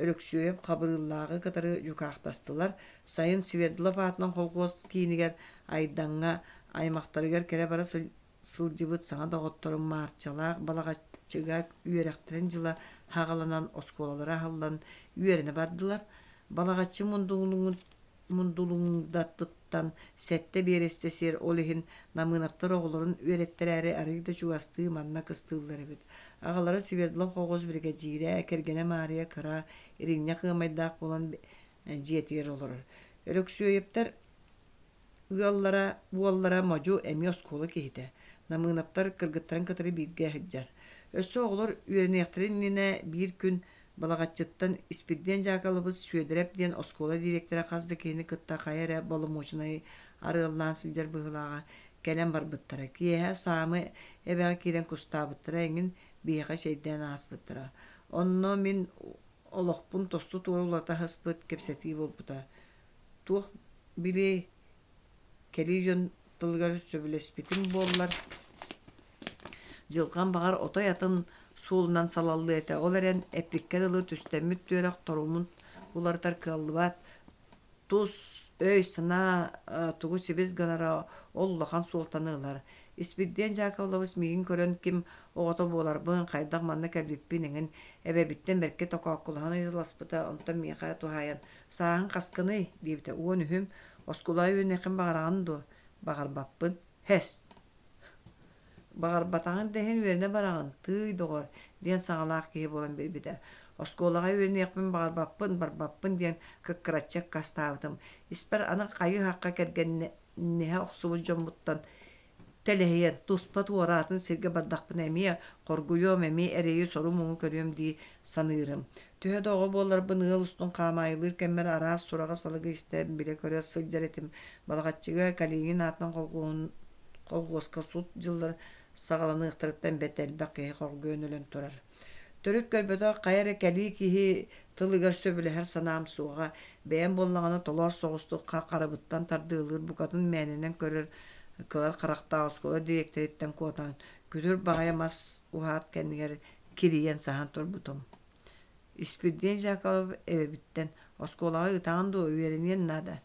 Өлөксүөйэп Хабырыыллааҕы кытары дьукаахтастылар. Сайын Свердлов аатынан холхуос киинигэр Айдаҥҥа аймахтарыгар кэлэ-бара сылдьыбыт саҥа доҕотторум Маарчалаах Балаҕаччыга үөрэхтэрин дьыла хаҕаланан оскуолалара аһыллан үөрэнэ бардылар. Балаҕаччы Мундулуҥдатыттан сэттэ биэрэстэ сир, ол иһин Намыынаптар оҕолорун үөрэттэрээри арыый да чугастыы манна кыстыыллар эбит. Аҕалара Свердлов оҕус биригэдьиирэ, кэргэнэ Маарыйа кыра, иринньэх ыамайдаах буолан дьиэтигэр олорор. Өлөксүөйэптэр Ыаллара, уоллара Модьу эмиэ оскуола киһитэ, Намыынаптар кыргыттарын кытары бииргэ сылдьар. Өссө оҕолор үөрэниэхтэрин иннинэ биир күн Балаҕаччыттан Испирдиэн Дьаакалабыс Сүөдэрэп диэн оскуола дириэктэрэ хас да киһини кытта хайа эрэ боломуочунайы арыаллаан сылдьар быһыылааҕа кэлэн барбыттара. Киэһэ Саамы эбэҕэ киирэн кустаабыттара эҥин биһиэхэ чэйдээн ааспыттара. Онно мин олохпун тосту-туора уларыта сыспыт кэпсэтии буолбута. Туох билиэй, кэлии дьон тылыгар сөбүлэспитим буоллар, дьылҕам баҕар отой атын суолунан салаллыа этэ. Ол эрэн, эппиккэ дылы түстэммит түөрэх торумун уларытар кыаллыбат. Тус өй-санаа тугу сибис гынара ол улахан суолтаны ылар. Испирдиэн Дьаакыбылабыс миигин көрөн ким оҕото буоларбын, хайдах манна кэлбиппин эҥин эбэбиттэн бэркэ токооккулаһан ыйыталаспыта, онтон миэхэ туһаайан «Сааһыҥ хаскыный?» диэбитэ. «Уон үһүм. Оскуолаҕа үөрэниэххин баҕараҕын дуо?» «Баҕарбаппын». «Һэс! Баҕарбатаҕыҥ да иһин үөрэнэ бараҕын, тыый, доҕор!» диэн саҥалаах киһи буолан биэрбитэ. «Оскуолаҕа үөрэниэхпин баҕарбаппын, барбаппын» диэн кыккыраччы аккаастаабытым. Испэр аны хайыы-хахха кэргэнниһэ охсубут дьоммуттан тэлэһийэн туспа туораатын сиргэ бардахпына эмиэ хоргуйуом, эмиэ эрэйи сору-муҥу көрүөм дии саныырым. Төһө да оҕо буолларбын ыал устун хаамаайылыыр кэммэр араас сураҕы-салыгы истэн билэ-көрө сылдьар этим. Балаҕаччыга Калинин аатынан холхуоска сут дьыллар саҕаланыахтарыттан бэрт элбэх киһи хоргуйан өлөн турар. Төрүт көрбөтөх хайа эрэ кэлии киһи тылыгар сөбүлэһэр санаам суоҕа, бэйэм буоллаҕына толоос соҕустук харабыттан тардыалыыр букатын мээнэнэн көрөр кылар харахтаах оскуола дириэктэриттэн куотан, күтүр баҕайы мас уһаат кэннигэр кирийэн саһан турбутум. Испирдиэн Жакалов эбэбиттэн «Оскуолаҕа ыытаҕын дуо, үөрэниэн наада»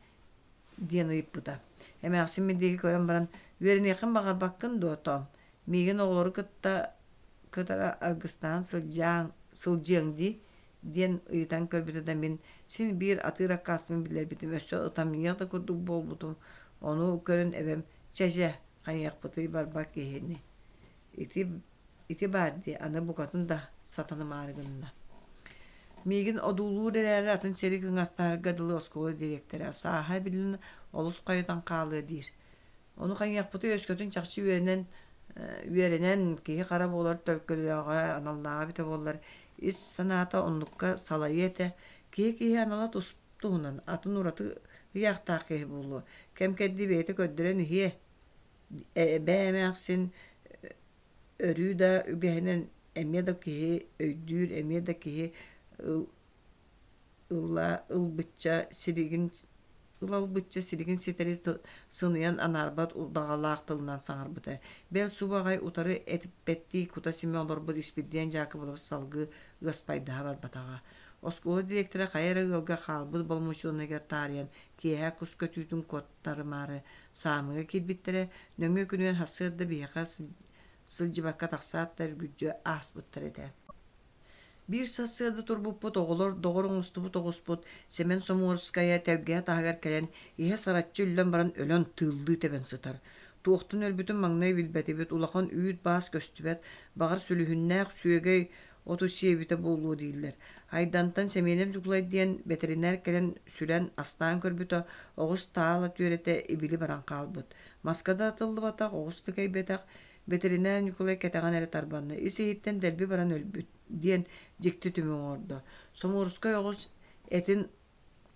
диэн ыйыппыта. Эмээхсин мин диэки көрөн баран «Үөрэниэххин баҕарбаккын дуо, тоом? Миигин оҕолору кытта кытары аргыстаһан сылдьааҥ, сылдьыаҥ дии» диэн ыйытан көрбүтэ да мин син биир атыыр аккааспын биллэрбитим, өссө ытамньыйах да курдук буолбутум. Ону көрөн эбэм «Чэ-чэ, хайыахпытый барбат киһини, ити ити баар дии, аны букатын да сатанымаары гынна». Миигин одуулуур эрээри атын сири кыҥастаһарга дылы оскуола дириэктэрэ сааһа эбиллэн олус хойутан хаалыа диир. Ону хайыахпытый өскөтүн чахчы үөрэнэн үөрэнэн киһи-хара буолар төлкөлөөҕө, аналлааҕа эбитэ буоллар, ис санаата оннукка салайыа этэ. Киһи-киһи анала тус туһунан, атын ураты ыйаахтаах киһи буолуо. Кэм-кэрдии бэйэтэ көрдөрөн иһиэ. Эбээ эмээхсин өрүү да үгэһинэн эмиэ да киһи өйдүүр, эмиэ да киһи ыла ылбычча силигин ылалбычча силигин ситэри сыныйан анаарбат удаҕалаах тылынан саҥарбыта. Бэл субу аҕай утары этиппэттии кута-симэ олорбут Испирдиэн Дьаакыбылов салгыы ыаспайдаһа барбатаҕа. Оскуола дириэктэрэ хайа эрэ ыалга хаалбыт боломуочунайыгар таарыйан, киэһэ кус көтүүтүн куоттарымаары саамыга киирбиттэрэ, нөҥүө күнүгэр сарсыарда биһиэхэ сылдьыбакка тахсаат да үргүлдьү ааспыттар этэ. Биир сарсыарда турбуппут оҕолор доҕор оҥостубут оҕуспут Сэмэн Соморскайа тэлгэһэ таһыгар кэлэн иһэ сараччы үллэн баран өлөн тыыллыы тэбэн сытар. Туохтан өлбүтүн маҥнай билбэтибит, улахан үүт-баас көстүбэт, баҕар сүлүһүннээх сүөгэй оту сиэбитэ буолуо дииллэр. Айдантан Сэмиэнэп Ньукулай диэн бэтэринээр кэлэн сүлэн астаан көрбүтэ, оҕус таала түөрэтэ ибили баран хаалбыт. Маска да атыллыбатах, оҕус да кэйбэтэх, Бэтэринээр Ньукулай кэтэҕин эрэ тарбанна, ис-иһиттэн дэлби баран өлбүт диэн дьикти түмүк оҥордо. Соморскай оҕус этин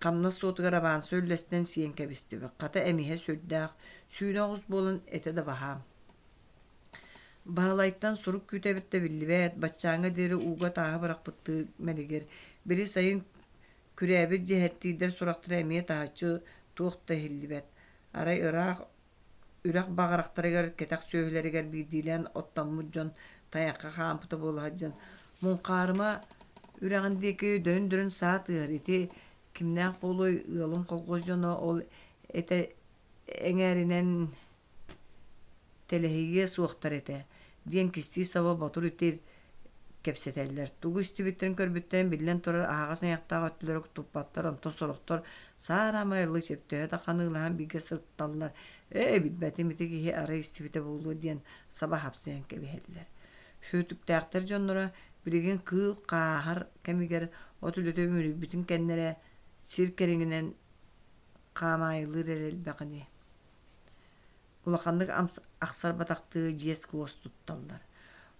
хамнас суотугар абаанса үллэстэн сиэн кэбистибит, хата эмиһэ сүрдээх, сүүнэ оҕус буолан этэ да баһаам. Баһылайтан сурук күүтэбит да биллибэт, баччааҥҥа диэри ууга тааһы бырахпыттыы мэлигир. Били сайын күрээбит дьиэһэттиирдэр сурахтара эмиэ таһыччы туох да иһиллибэт. Арай ыраах Үрэх баҕарахтарыгар, кэтэх сүөһүлэригэр биирдиилээн оттоммут дьон тайахха хаампыта буола сылдьан, Муҥхаарыма Үрэҕин диэки дөрүн-дөрүн саа тыаһар. Ити кимнээх буолуой, ыалым колхоз дьоно ол этэ эҥээринэн тэлэһийиэ суохтар этэ диэн кистии саба ботур-итир кэпсэтэллэр. Тугу истибиттэрин көрбүттэрин биллэн турар аһаҕас айахтаах өттүлэрэ туппаттар, онтон сорохтор саараама ыллыы төһө да ханыылаһан бииргэ сырытталлар, «Ээ, билбэтим ити киһи арай истибитэ буолуо» диэн саба хапсыйан кэбиһэллэр. Сүүтүктээхтэр дьонноро билигин кыыл хааһар кэмигэр от үлэтэ үмүрүйбүтүн кэннэ эрэ сир кэриҥинэн хаамаайылыыр эрэ элбэх ини. Улаханнык ахсарбатахтыы дьиэс-куос тутталлар.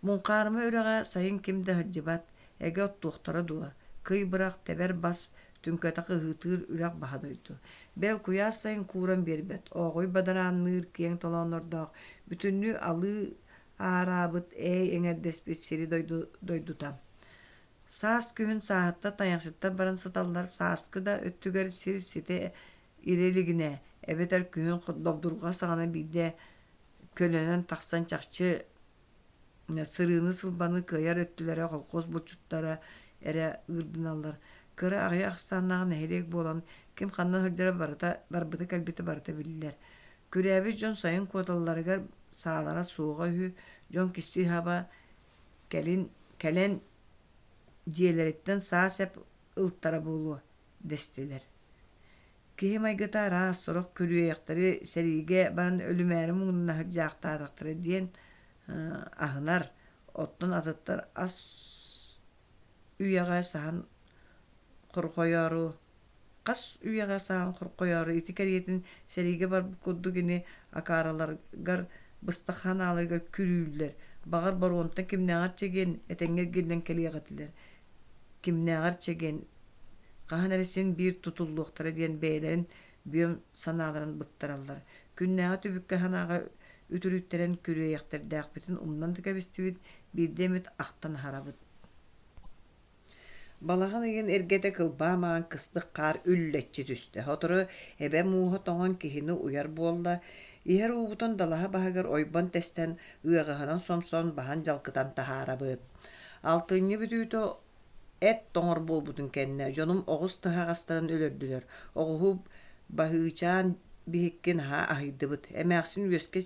Муҥхаарыма үрэҕэ сайын ким да сылдьыбат, эгэ оттуохтара дуо, кый бырах, тэбэр бас, түҥкэтэх ыһыытыыр үрэх баһа дойду. Бэл куйаас сайын кууран биэрбэт, ооҕуй бадараанныыр киэҥ толооннордоох, бүтүннүү алыы аараабыт, ээй эҥэрдэспит сири дойду дойдута. Саас күһүн сааһыттан тайахсыттар баран сыталлар, сааскы да өттүгэр сир ситэ ирэ илигинэ, эбэтэр күһүн добдурҕа саҕана биирдэ көлөнөн тахсан чахчы сырыыны-сылбаны кыайар өттүлэрэ холкуос булчуттара эрэ ыырдыналлар. Кыра аҕыйах ахсааннаах нэһилиэк буолан, ким ханна сылдьара барыта барбыта-кэлбитэ барыта биллэр. Күрээбит дьон сайын куоталларыгар саалара суоҕа үһү, дьон кистии хаба кэлин кэлэн дьиэлэриттэн саа-сэп ылтара буолуо дэстилэр. Киһи майгыта араас, сорох күрүөйэхтэри сэриигэ баран өлүмээри муҥнаһар дьаахтаатахтара диэн аһынар, оттон атыттар ас үйэҕэ саһан хорҕойоору хас үйэҕэ саһан хорҕойоору ити кэриэтин сэриигэ барбыт курдук ини акаараларгар быстах ханааларыгар күрүүллэр, баҕар боруонтан кимнээҕэр чэгиэн, этэҥҥэ эргиллэн кэлиэх этилэр кимнээҕэр чэгиэн, хаһан эрэ син биир тутуллуохтара диэн бэйэлэрин бүөм санааларын быктараллар. Күннээҕи түбүккэ санааҕа үтүрүттэрэн күрүөйэхтэрдээхпитин умнан да кэбистибит, биирдэ эмит ахтан аһарабыт. Балаҕан ыйын эргэтэ кылбаа маҥан кыстык хаар үллэччи түстэ. Сотору эбэ мууһа тоҥон киһини уйар буолла. Иһэр уубутун далаһа баһыгар ойбон тэстэн, ыаҕаһынан сомсон, баһан дьалкытан таһаарабыт. Алтынньы бүтүүтэ эт тоҥор буолбутун кэннэ дьонум оҕус таһаҕастарын өлөрдүлэр. Оҕуһу Баһыычаан биһикки наһаа аһыйдыбыт. Эмээхсин үөскэ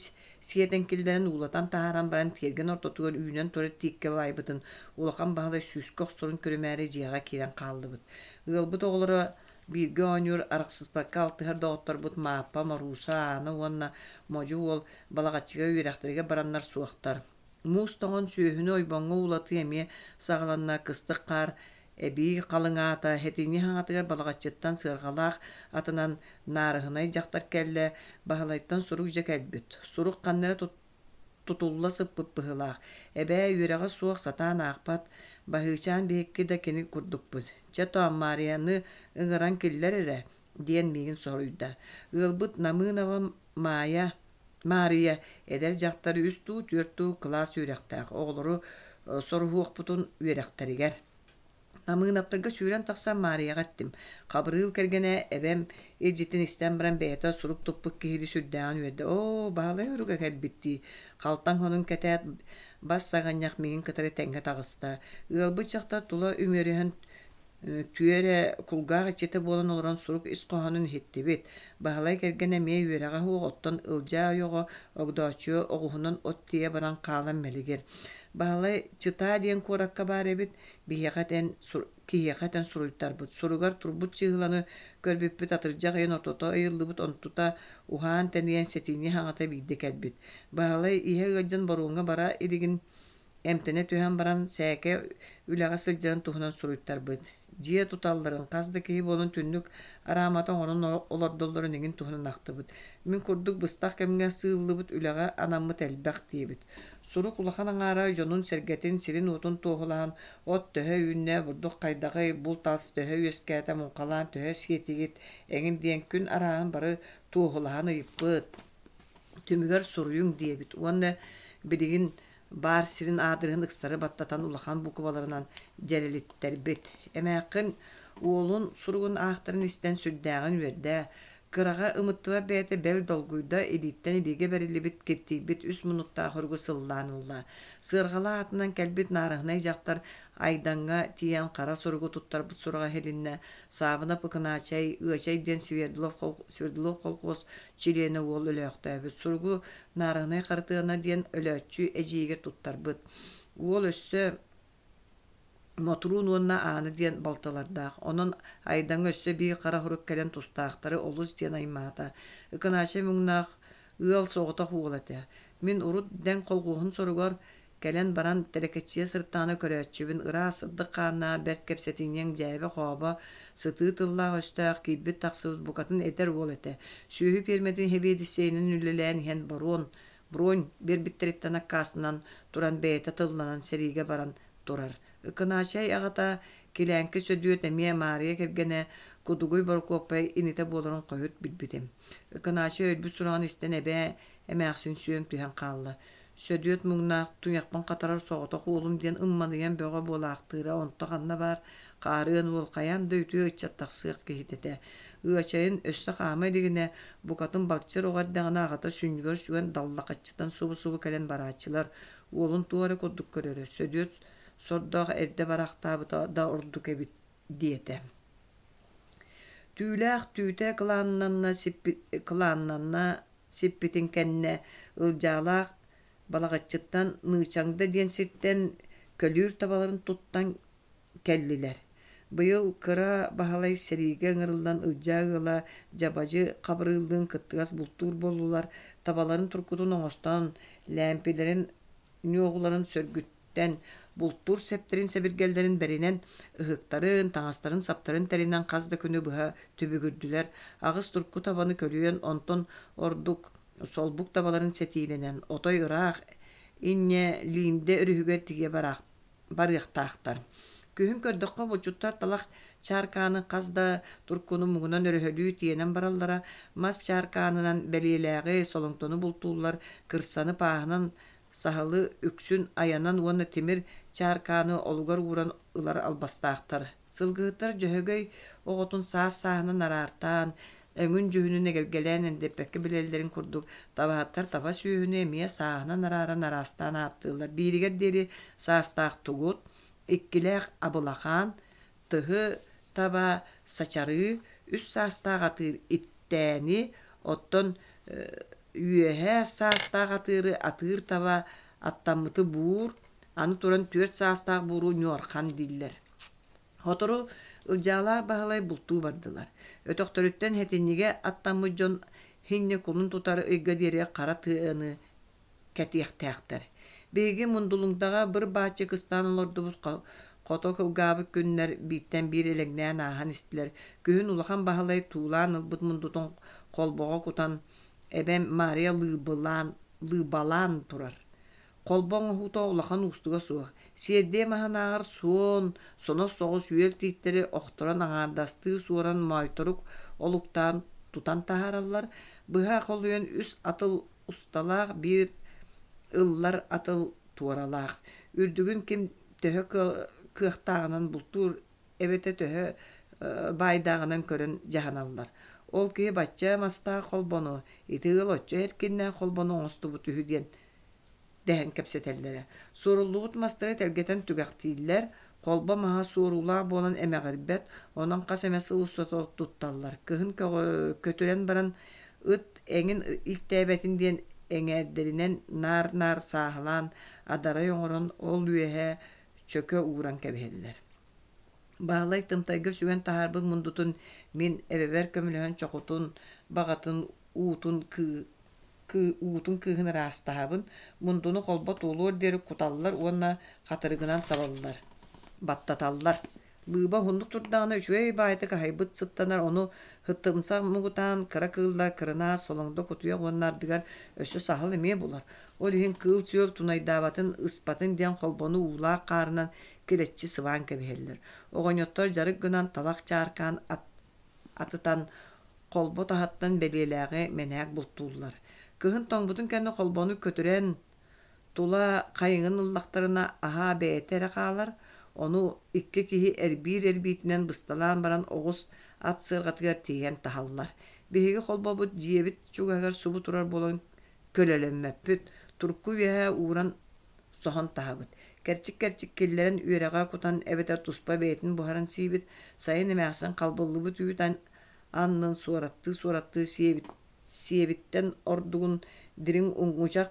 сиэтэн киллэрэн уулатан таһааран баран тиэргэн ортотугар үүнэн турар тииккэ баайбытын Улахан Баһылай сүүскэ охсорун көрүмээри дьиэҕэ киирэн хааллыбыт. Ыалбыт оҕолоро бииргэ оонньуур, арахсыспакка алтыһар доҕотторбут Мааппа, Морууса, Аана уонна Модьу уол Балаҕаччыга үөрэхтэригэр бараннар суохтар. Муус тоҥон сүөһүнү ойбоҥҥо уулатыы эмиэ саҕаланна, кыстык хаар эбии халыҥаата, сэтинньи хаҥатыгар Балаҕаччыттан сыарҕалаах атынан наарыһынай дьахтар кэллэ, Баһылайтан сурук дьэ кэлбит. Сурук ханна эрэ тутулла сыппыт быһыылаах. Эбээ үөрэҕэ суох, сатаан аахпат, Баһыычаан биһикки да кини курдукпут. Чэ, тоом, Маарыйаны ыҥыран киллэр эрэ, диэн миигин соруйда. Ыалбыт Намыынова Маайа Маарыйа эдэр дьахтар үс дуу, түөрт дуу кылаас үөрэхтээх оҕолору соруһуохпутун үөрэхтэригэр. Намыынаптарга сүүрэн тахсан Маарыйаҕа эттим. Хабырыыл кэргэнэ эбэм илдьитин истэн баран бэйэтэ сурук туппут киһини сүрдээҕин үөрдэ. Оо, Баһылай уруга кэлбит дии. Халтаҥ хонун кэтээт, бас саҕынньах миигин кытары тэҥҥэ таҕыста. Ыалбыт дьахтар тула үмүөрүһэн Түөрэ кулгаах иччитэ буолан олорон сурук ис хоһоонун иһиттибит. Баһылай кэргэнэ эмиэ үөрэҕэ суох, оттон Ылдьаа ойоҕо Огдооччуйа оҕуһунан от тиэйэ баран хаалан мэлигир. Баһылай Чытаа диэн куоракка баар эбит, биһиэхэ этэн киһиэхэ этэн суруйтарбыт. Суругар турбут чыыһыланы көрбүппүт атырдьах ыйын ортото ыйыллыбыт, онтута уһаан-тэнийэн сэтинньи хаҥата биирдэ кэлбит. Баһылай иһэ ыалдьан боруоҥҥа бара илигин Эмтэнэ түһэн баран сээкэ үлэҕэ сылдьарын туһунан суруйтарбыт. Дьиэ туталларын, хас да киһи буолан түннүк араамата оҥорон олордоллорун эҥин туһунан ахтыбыт. Мин курдук быстах кэмҥэ сыыллыбыт үлэҕэ анаммыт элбэх диэбит. Сурук улахан аҥаара дьонун-сэргэтин, сирин-уотун туоһулаһан от төһө үүннэ, бурдук хайдаҕый, булт-ас төһө үөскээтэ, муҥхалаан төһө сиэтигит эҥин диэн күн арааһын бары туоһулаһан ыйыппыт. Түмүгэр суруйуҥ диэбит уонна билигин баар сирин аадырыһын ыксары баттатан улахан букваларынан дьэрэлиттэрбит. Эмээххин уолун суругун аахтарын истэн сүрдээҕин үөрдэ. Кыраҕа ымыттыбат бэйэтэ бэл долгуйда, илииттэн илиигэ бэриллибит, киртийбит үс муннуктаах уругу сыллаан ылла. Сыарҕалаах атынан кэлбит наарыһынай дьахтар Айдаҥҥа тиийэн хара суругу туттарбыт сураҕа иһилиннэ. Саабынап Ыкынаачай, Ыачай диэн Свердлов, Свердлов колхуос чилиэнэ уол өлөөхтөөбүт. Суругу Наарыһынай Харытыана диэн өлөөччү эдьиийигэр туттарбыт. Уол өссө Мотуруун уонна Аана диэн балтылардаах. Онон Айдаҥҥа өссө биир хара сурук кэлэн тустаахтары олус диэн аймаата. Ыкынаачай муҥнаах ыал соҕотох уола этэ. Мин урут дэҥ колхуоһун соругар кэлэн баран тэлэкэччийэ сырыттаҕына көрөөччүбүн ыраас сырдык хааннаах бэрт кэпсэтинньэҥ дьээбэ-хообо, сытыы тыллаах-өстөөх, киирбит-тахсыбыт букатын эдэр уол этэ. Сүөһү пиэрмэтин сэбиэдиссэйинэн үлэлээн иһэн боруон, бронь биэрбиттэриттэн аккаастанан туран бэйэтэ тылланан сэриигэ баран турар. Ыкынаачай аҕата Килээҥки Сөдүөт эмиэ Маарыйа кэргэнэ Кудугуй Борокуоппай инитэ буоларын хойут билбитим. Ыкынаачай өлбүт сураҕын истэн эбээ эмээхсин сүөм түһэн хаалла. Сөдүөт муҥнаах туйахпын хатарар соҕотох уолум диэн ымманыйан бөҕө буолаахтыыра онто ханна баар хаарыан уол хайаан да үтүө ыччат тахсыах киһитэ этэ. Ыачайын өссө хаама илигинэ, букатын балчыр оҕо эрдэҕинэ аҕата сүнньүгэр сүгэн даллахаччытан субу-субу кэлэн барааччылар. Уолун туох эрэ курдук көрөрө, Сөдүөт сордоох эрдэ бараахтаабыта да ордук эбит диэтэ. Түүлээх түүтэ кылааннанна, кылааннанна сиппитин кэннэ Ылдьаалаах Балаҕаччыттан Ныычаҥда диэн сиртэн көлүүр табаларын туттан кэллилэр. Быйыл Кыра Баһылай сэриигэ ыҥырыллан Ылдьаа ыала Дьабадьы Хабырыыллыын кыттыгас бултуур буоллулар, табаларын туркутун оҥостон, лээмпилэрин ньуоҕуларын сөргүттэн, бултуур сэптэрин-сэбиргэллэрин бэринэн, ыһыктарын, таҥастарын-саптарын тэринэн хас да күнү быһа түбүгүрдүлэр. Аҕыс турку табаны көлүйэн, онтон ордук солбук табаларын сэтиилэнэн, отой ыраах инньэ Лииндэ өрүһүгэр тиийэ барыахтаахтар. Күһүн көрдөххө, булчуттар талах чааркааны хас да туркуну муҥунан өрөһөлүү тиэнэн бараллара, мас чааркаанынан бэлиэлээҕи, солоҥтону бултууллар, кырсаны пааһынан саһылы үксүн айанан уонна тимир чааркааны олугар ууран ылар албастаахтар. Сылгыһыттар Дьөһөгөй оҕотун саас-сааһынан араартаан, өҥүн-дьүһүнүн эгэлгэлээн эндэппэккэ билэллэрин курдук, табаһыттар таба сүөһүнү эмиэ сааһынан арааран араастаан ааттыыллар. Бииригэр диэри саастаах тугут, иккилээх абылахаан, тыһы таба сачарыы, үс саастаах атыыр иттээни, оттон үөһээ саастаах атыыры атыыр таба аттаммыты буур, аны туран түөрт саастаах бууру ньуорхан дииллэр. Сотору Ылдьаалаах Баһылай бултуу бардылар. Өтөхтөрүттэн сэтинньигэ аттаммыт дьон хинньэ кулун тутар ыйга диэри хара тыаны кэтиэхтээхтэр. Биһиги Мундулуҥдаҕа быр-бааччы кыстаан олордубут хото кылгаабыт күннэр бииртэн биир элэҥнээн ааһан истилэр. Күһүн Улахан Баһылай туулаан ылбыт мундутун холбоҕо кутан, эбэм Маарыйа лыыбылаан, лыыбалаан турар. Холбо оҥоһуута улахан уустуга суох. Сиэрдийэ маһынааҕар суон, сонос соҕус үөл тииттэри охторон аҥаардастыы суоран моойторук олуктаан тутан таһаараллар. Быһа холуйан үс атыл усталаах, биир ыллар атыл туоралаах. Үрдүгүн ким төһө кыахтааҕынан бултуур эбэтэ төһө баайдааҕынан көрөн дьаһаналлар. Ол киһи бачча мастаах холбону, ити ыал оччо эркиннээх холбону оҥостубут үһү диэн дэһэн кэпсэтэллэрэ. Суоруллубут мастары тэлгэтэн түгэхтииллэр, холбо маһа суоруулаах буолан эмэҕирбэт, онон хас эмэ сыл устата тутталлар. Кыһын көтүрэн баран ыт эҥин ииктээбэтин диэн эҥээрдэринэн наар-наар сааһылаан адарай оҥорон ол үөһэ чөкө ууран кэбиһэллэр. Баһылай тымтайга сүгэн таһаарбыт мундутун мин эбэбэр көмөлөһөн чохутун, баҕатын уутун уутун кыыһын ыраастаһабын, мундуну холбо туолуор диэри куталлар уонна хатырыгынан сабаллар, баттаталлар. Лыыба уһуннук турдаҕына үчүгэй баайытык аһыйбыт сыттанар, ону һыттымсах муҥутаан кыра кыыллар кырынаас, солоҥдо, кутуйах уонна ардыгар өссө саһыл эмиэ булар. Ол иһин кыыл-сүөл тунайдаабатын, ыспатын диэн холбону уулаах хаарынан килэччи сыбаан кэбиһэллэр. Оҕонньоттор дьарык гынан талах чааркаан атытан холбо таһыттан бэлиэлээҕи мэнээк бултууллар. Кыһын тоҥмутун кэннэ холбону көтүрэн, тула хайыҥын ыллахтарына аһаа бэйэтэ эрэ хаалар, ону икки киһи эрбиир эрбиитинэн бысталаан баран оҕус ат сыарҕатыгар тиэйэн таһаллар. Биһиги холбобут дьиэбит чугаһыгар субу турар буолан көлөлөммөппүт, турку үөһэ ууран соһон таһабыт. Кэрчик-кэрчик киллэрэн үөрэҕэ кутан эбэтэр туспа бэйэтин буһаран сиибит. Сайын эмээхсин халбыллыбыт үүт аннын суораттыы-суораттыы сиэбит сиэбиттэн ордугун дириҥ уҥучах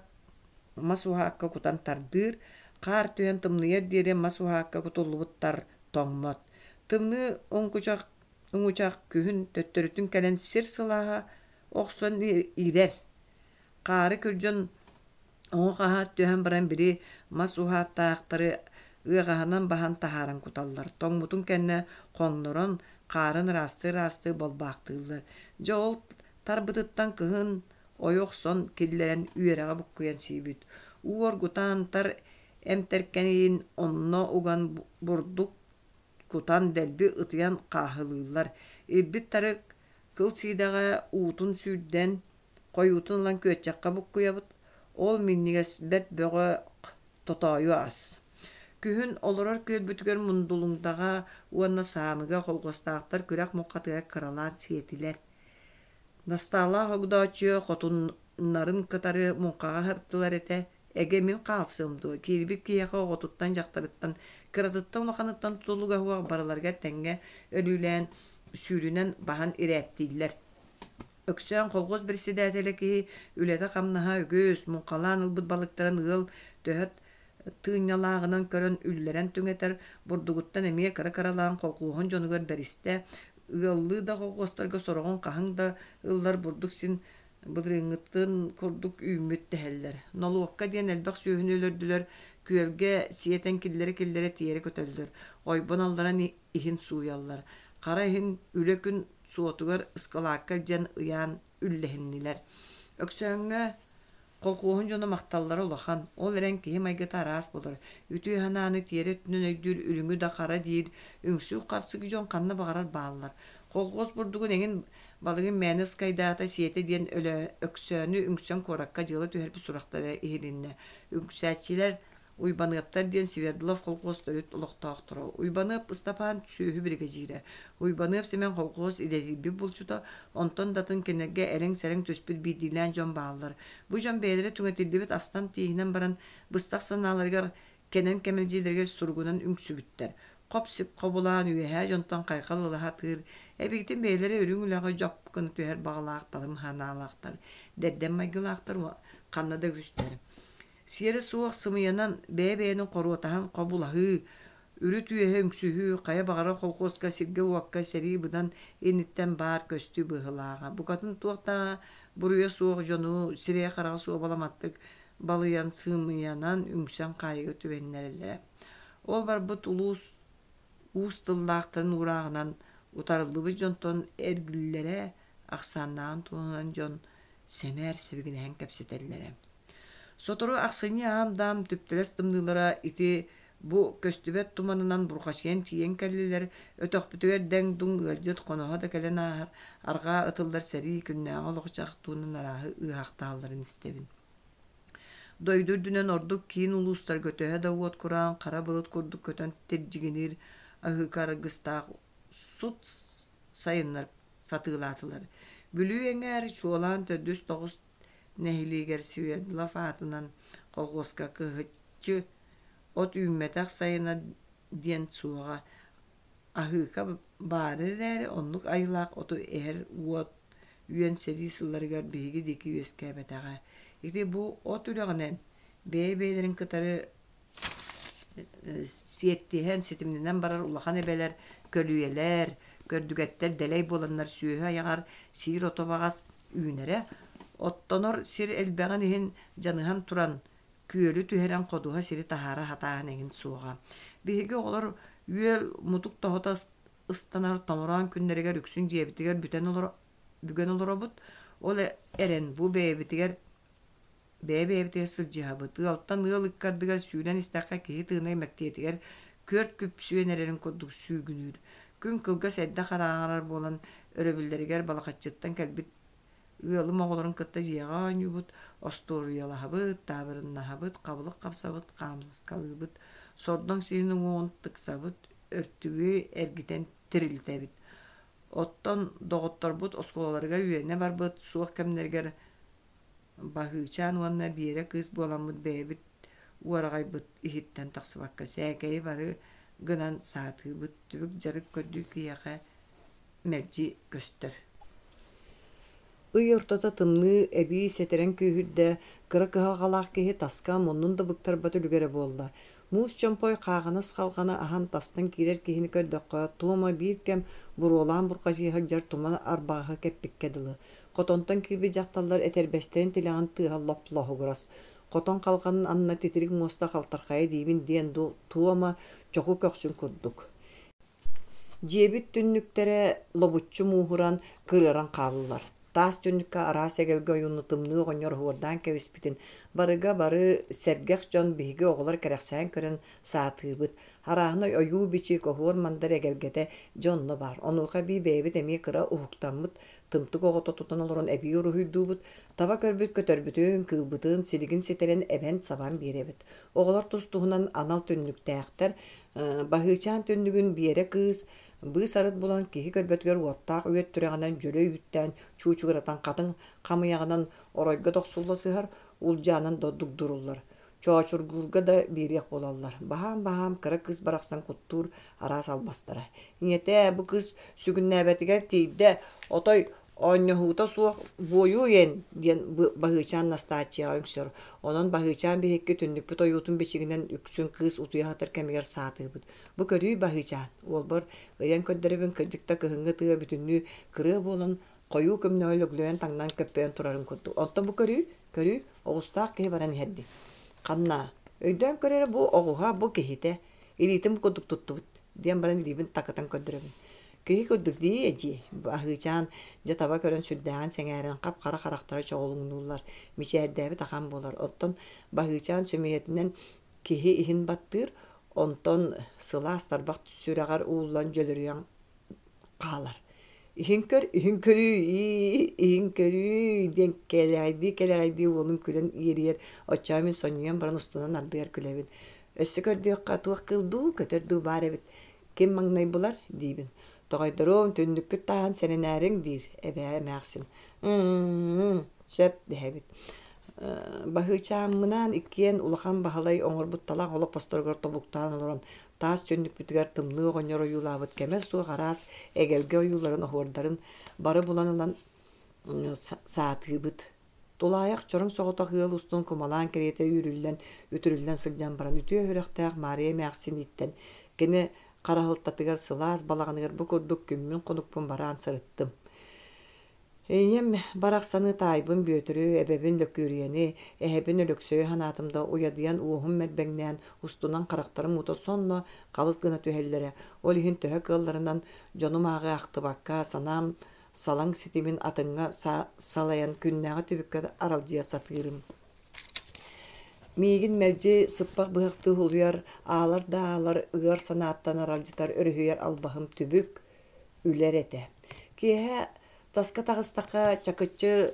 мас уһаакка кутан тардыыр, хаар түһэн тымныйар диэри мас уһаакка кутуллубут тар тоҥмот. Тымныы уҥкучах уҥучах күһүн төттөрүтүн кэлэн сир сылааһа охсон ирэр. Хаары күрдьэн оҥо-хаһаат түһэн баран били мас уһааттаахтары ыаҕаһынан баһан таһааран куталлар. Тоҥмутун кэннэ хоҥнорон, хаарын ыраастыы-ыраастыы балбаахтыыллар. Дьэ ол тарбытыттан кыһын ойо охсон киллэрэн үөрэҕэ буккуйан сиибит. Уу оргутан тар эмтэркэйин онно уган бурдук кутан дэлби ытыйан хааһылыыллар. Ирбит тары кыл сиидэҕэ уутун сүүрдэн Хойуутун ылан күөччэххэ буккуйабыт, ол минньигэс бэрт бөҕө тотоойу ас. Күһүн олорор күөлбүтүгэр Мундулуҥдаҕа уонна Саамыга холхуостаахтар күрэх муҥхатыгар кыралаан сиэтилэр. Настаалаах Огдооччуйа хотуннарын кытары муҥхаҕа аһыртылар этэ, эгэ мин хаалсыам дуо, киирбит киһиэхэ оҕотуттан, дьахтарыттан, кыратыттан улаханыттан тутулуга суох барыларыгар тэҥҥэ өлүүлээн, сүүрүнэн баһан ирээттииллэр. Өксөөн колхуос председателэ киһи үлэтэ-хамнаһа үгүс, муҥхалаан ылбыт балыктарын ыал төһө тыынньалааҕынан көрөн үллэрэн түҥэтэр, бурдугуттан эмиэ кыра-кыралаан колхуоһун дьонугар бэристэ. Ыаллыы да колхуостарга сороҕун хаһыҥ да ыллар бурдук син былырыыҥҥытын курдук үүммүт дэһэллэр. Нолуокка диэн элбэх сүөһүнү өлөрдүлэр, күөлгэ сиэтэн киллэрэ-киллэрэ тиэрэ көтөллөр, ойбон алларан иһин сууйаллар. Хара иһин үлэ күн суотугар ыскылаакка илдьэн ыйаан үллэһиннилэр. Өксөөҥҥө колхуоһун дьоно махталлара улахан, ол эрэн киһи майгыта араас буолар. Үтүө санааны тиэрэ өттүнэн өйдүүр үрүҥү да хара диир, үҥсүү-харсык дьон ханна баҕарар бааллар. Колхуос бурдугун эҥин балыгын мээнэ ыскайдаата сиэтэ диэн Өксөөнү үҥсэн куоракка дьыала түһэрбит сурахтара иһилиннэ. Үҥсээччилэр Уйбаныаптар диэн Свердлов колхуос төрүт олохтоохторо. Уйбаныап Ыстапаан сүөһү биригэдьиирэ. Уйбаныап Сэмэн колхуос идэтийбит булчута, онтон да атын кинилэргэ эрэҥ-сэрэҥ түспүт биирдиилээн дьон бааллар. Бу дьон бэйэлэрэ түҥэтиллибит астан тииһинэн баран, быстах санааларыгар кэнэн кэмэлдьилэригэр суругунан үҥсүбүттэр. Хоп-сип хобулаан үөһээ дьонтон хайҕал ыла сатыыр, эбиитин бэйэлэрэ үрүҥ үлэҕэ дьоп гына түһэр баҕалаах талым санаалаахтар, дэрдэм майгылаахтар ханна да үгүстэр. Сиэрэ суох сымыйанан бэйэ-бэйэни хоруотаһан хобулаһыы, үрүт үөһэ үҥсүһүү хайа баҕарар холкуоска сиргэ-уокка сэрии быдан инниттэн баар көстүү быһыылааҕа. Букатын туох да буруйа суох дьону сирэйэ-хараҕа суох баламаттык балыйан сымыйанан үҥсэн хаайыыга түбэһиннэрэллэрэ. Ол барбыт улуус уус тыллаахтарын уурааҕынан утарыллыбыт дьонтон эргиллэрэ ахсааннааҕын туһунан дьон сэмээр сибигинэһэн кэпсэтэллэрэ. Сотору ахсынньы аам-даам түптэлэс тымныылара ити бу көстүбэт туманынан бурҕачыйан тиийэн кэллилэр, өтөхпүтүгэр дэҥ-дуҥ ыалдьыт хоноһо да кэлэн ааһар, арҕаа ытыллар сэрии күннээҕи олох-дьаһах туһунан арааһы ыаһахтаалларын истэбин. Дойду үрдүнэн ордук киин улуустарга төһө да уот кураан хара былыт курдук көтөн тирдьигиниир аһыыка аргыстаах сут сайыннар сатыылаатылар. Бүлүү эҥээр чуолаан төрдүс тоҕус нэһилиэгэр Свердлов аатынан колхуоска кыһыччы от үүммэтэх сайына диэн суоҕа. Аһыыка баара эрээри, оннук айылаах оту эһэр уот үөн сэрии сылларыгар биһиги диэки үөскээбэтэҕэ. Ити бу от үрэҕинэн бэйэ-бэйэлэрин кытары сиэттиһэн, ситимнэнэн барар улахан эбэлэр, көлүйэлэр, көрдүгэттэр дэлэй буоланнар сүөһү айаҕар сиир ото баҕас үүнэрэ. Оттонор сир элбэҕин иһин дьаныһан туран, күөлү түһэрэн ходуһа сири таһаара сатааһын эҥин суоҕа. Биһиги оҕолор үөл мутук тоһута ыстанар томороон күннэригэр үксүн дьиэбитигэр бүтэн олоро бүгэн олоробут. Ол эрэн бу бэйэбитигэр Бэйэ-бэйэбитигэр сылдьыһабыт, ыалтан ыал ыккардыгар сүүрэн истэххэ киһи тыына мэктиэтигэр күөрт күпсүйэн эрэрин курдук сүүгүнүүр. Күн кылгас эрдэ хараҥарар буолан, өрөбүллэригэр Балахаччыттан кэлбит ыалым оҕолорун кытта дьиэҕэ оонньуубут, остуоруйалаһабыт, таабырыннаһабыт, хабылык хапсабыт, хаамыскалыыбыт, сордоҥ сиһин уҥуоҕун тыксабыт, өртүгү эргитэн тирилтэбит. Оттон доҕотторбут оскуолаларыгар үөрэнэ барбыт суох кэмнэригэр Баһыычаан уонна Биэрэ кыыс буоламмыт бэйэбит уораҕайбыт иһиттэн тахсыбакка сээкэйи бары гынан саатыыбыт, түбүк-дьарык көрдүүр киһиэхэ мэлдьи көстөр. Ый ортото тымныы эбии сэтэрэн күүһүрдэ, кыра кыһалҕалаах киһи таска муннун да быктарбат үлүгэрэ буолла. Муус чомпой хааҕынас халҕаны аһан тастан киирэр киһини көрдөххө, туома биир кэм буруолаан бурҕачыйа сылдьар туман арбаҕаһы кэппиккэ дылы. Хотонтон киирбит дьахталлар этэрбэстэрин тилэҕин тыаһа лоп-лоһугурас. Хотон халҕанын анна титирик муоста халтархайа диибин диэн туома чоху көхсүн курдук. Дьиэбит түннүктэрэ лобуччу мууһуран, кырыаран хааллылар. Таас түннүккэ араас эгэлгэ ойууну тымныы оҕонньор оһуордаан кэбиспитин барыга бары сэргэх дьон биһиги оҕолор кэрэхсээн көрөн саатыыбыт. Арааһынай ойуу-бичик, оһуор-мандар эгэлгэтэ дьэ онно баар. Онуоха эбии бэйэбит эмиэ кыра уһуктаммыт, тымтык оҕото тутан олорон эбии уруһуйдуубут, таба көрбүт көтөрбүтүн, кыылбытын силигин ситэрэн эбэн-сабан биэрэбит. Оҕолор тус-туһунан анал түннүктээхтэр, Баһыычаан түннүгүн Биэрэ кыыс быыс-арыт булан киһи көрбөтүгэр уоттаах үөт түрэҕинэн дьөлө үүттээн чуучугуратан хатыҥ хамыйаҕынан оройго дохсулла сыһар, улдьаанан да дугдуруллар, чоочургуурга да биэриэх буолаллар. Баһаам-баһаам кыра кыыс барахсан куттуур араас албастара. Ийэтэ бу кыыс сүгүннээбэтигэр тиийдэ, отой Оонньоһуута суох буойуой эн диэн Баһыычаан Настааччыйаҕа үҥсэр. Онон Баһыычаан биһикки түннүкпүт ойуутун бичигинэн үксүн кыыс утуйа сытар кэмигэр саатыыбыт. Бу көрүүй Баһыычаан, уолбар ыйан көрдөрөбүн кырдьык да кыһыҥҥы тыа бүтүннүү кырыа буолан хойуу көмнөҕү лөглөйөн таҥнан көппөйөн турарын курдук. Оттон бу көрүүй, көрүүй, оҕустаах киһи баран иһэр дии. Ханна? Өйдөөн көр эрэ бу оҕуһа, бу киһитэ. Илиитин бу курдук туттубут диэн баран илиибин такытан көрдөрөбүн. Киһи курдук дии эдьиий, Баһыычаан дьэ таба көрөн сүрдээҕин сэҥээрэн хап-хара харахтара чоҕулуҥнууллар, мичээрдээбит ахан буолар. Оттон Баһыычаан сөмүйэтинэн киһи иһин баттыыр, онтон сылаас тарбах сүрэҕэр ууллан дьөлөрүйэн хаалар. Иһин көр, иһин көрүүй, иһин көрүүй диэн кэлэҕэйдии-кэлэҕэйдии уолум күлэн иэрийэр, оччоҕо мин сонньуйан баран устунан ардыгар күлэбин. Өссө көрдүөххэ туох кыыл дуу, көтөр дуу баар эбит Ким маҥнай булар? диибин. Тоҕойдоруом, түннүккүт тааһын сэрэнээриҥ диир эбээ эмээхсин. Ыы, сөп дэһэбит. Баһыычааммынаан иккиэн Улахан Баһылай оҥорбут талах олоппосторугар тобуктаан олорон, таас түннүкпүтүгэр тымныы оҕонньор ойуулаабыт кэмэ суох араас эгэлгэ ойууларын оһуордарын бары булан ылан саатыыбыт. Тулаайах чороҥ соҕотох ыал устун кумалаан кэриэтэ үүрүллэн, үтүрүллэн сылдьан баран үтүө сүрэхтээх Маарыйа эмээхсиниттэн кини харахылтатыгар сылаас балаҕаныгар бу курдук күммүн-хонукпун бараан сырыттым. Ийэм барахсаны таайбын Бүөтүрү, эбэбин Лөкүөрүйэни, эһэбин Өлөксөйү санаатым да уйадыйан уоһум мэрбэҥнээн, устунан харахтарым уута сонно халыс гына түһэллэрэ. Ол иһин төһө кыалларынан дьонум ааҕы ахтыбакка, санаам салаҥ ситимин атыҥҥа салайан күннээҕи түбүккэ аралдьыйа сатыырым. Миигин мэлдьи сыппах быһахтыы уһулуйар, аалар да аалар ыар санааттан аралдьытар өрүһүйэр албаһым түбүк, үлэр этэ. Киэһэ таска таҕыстахха чакыччы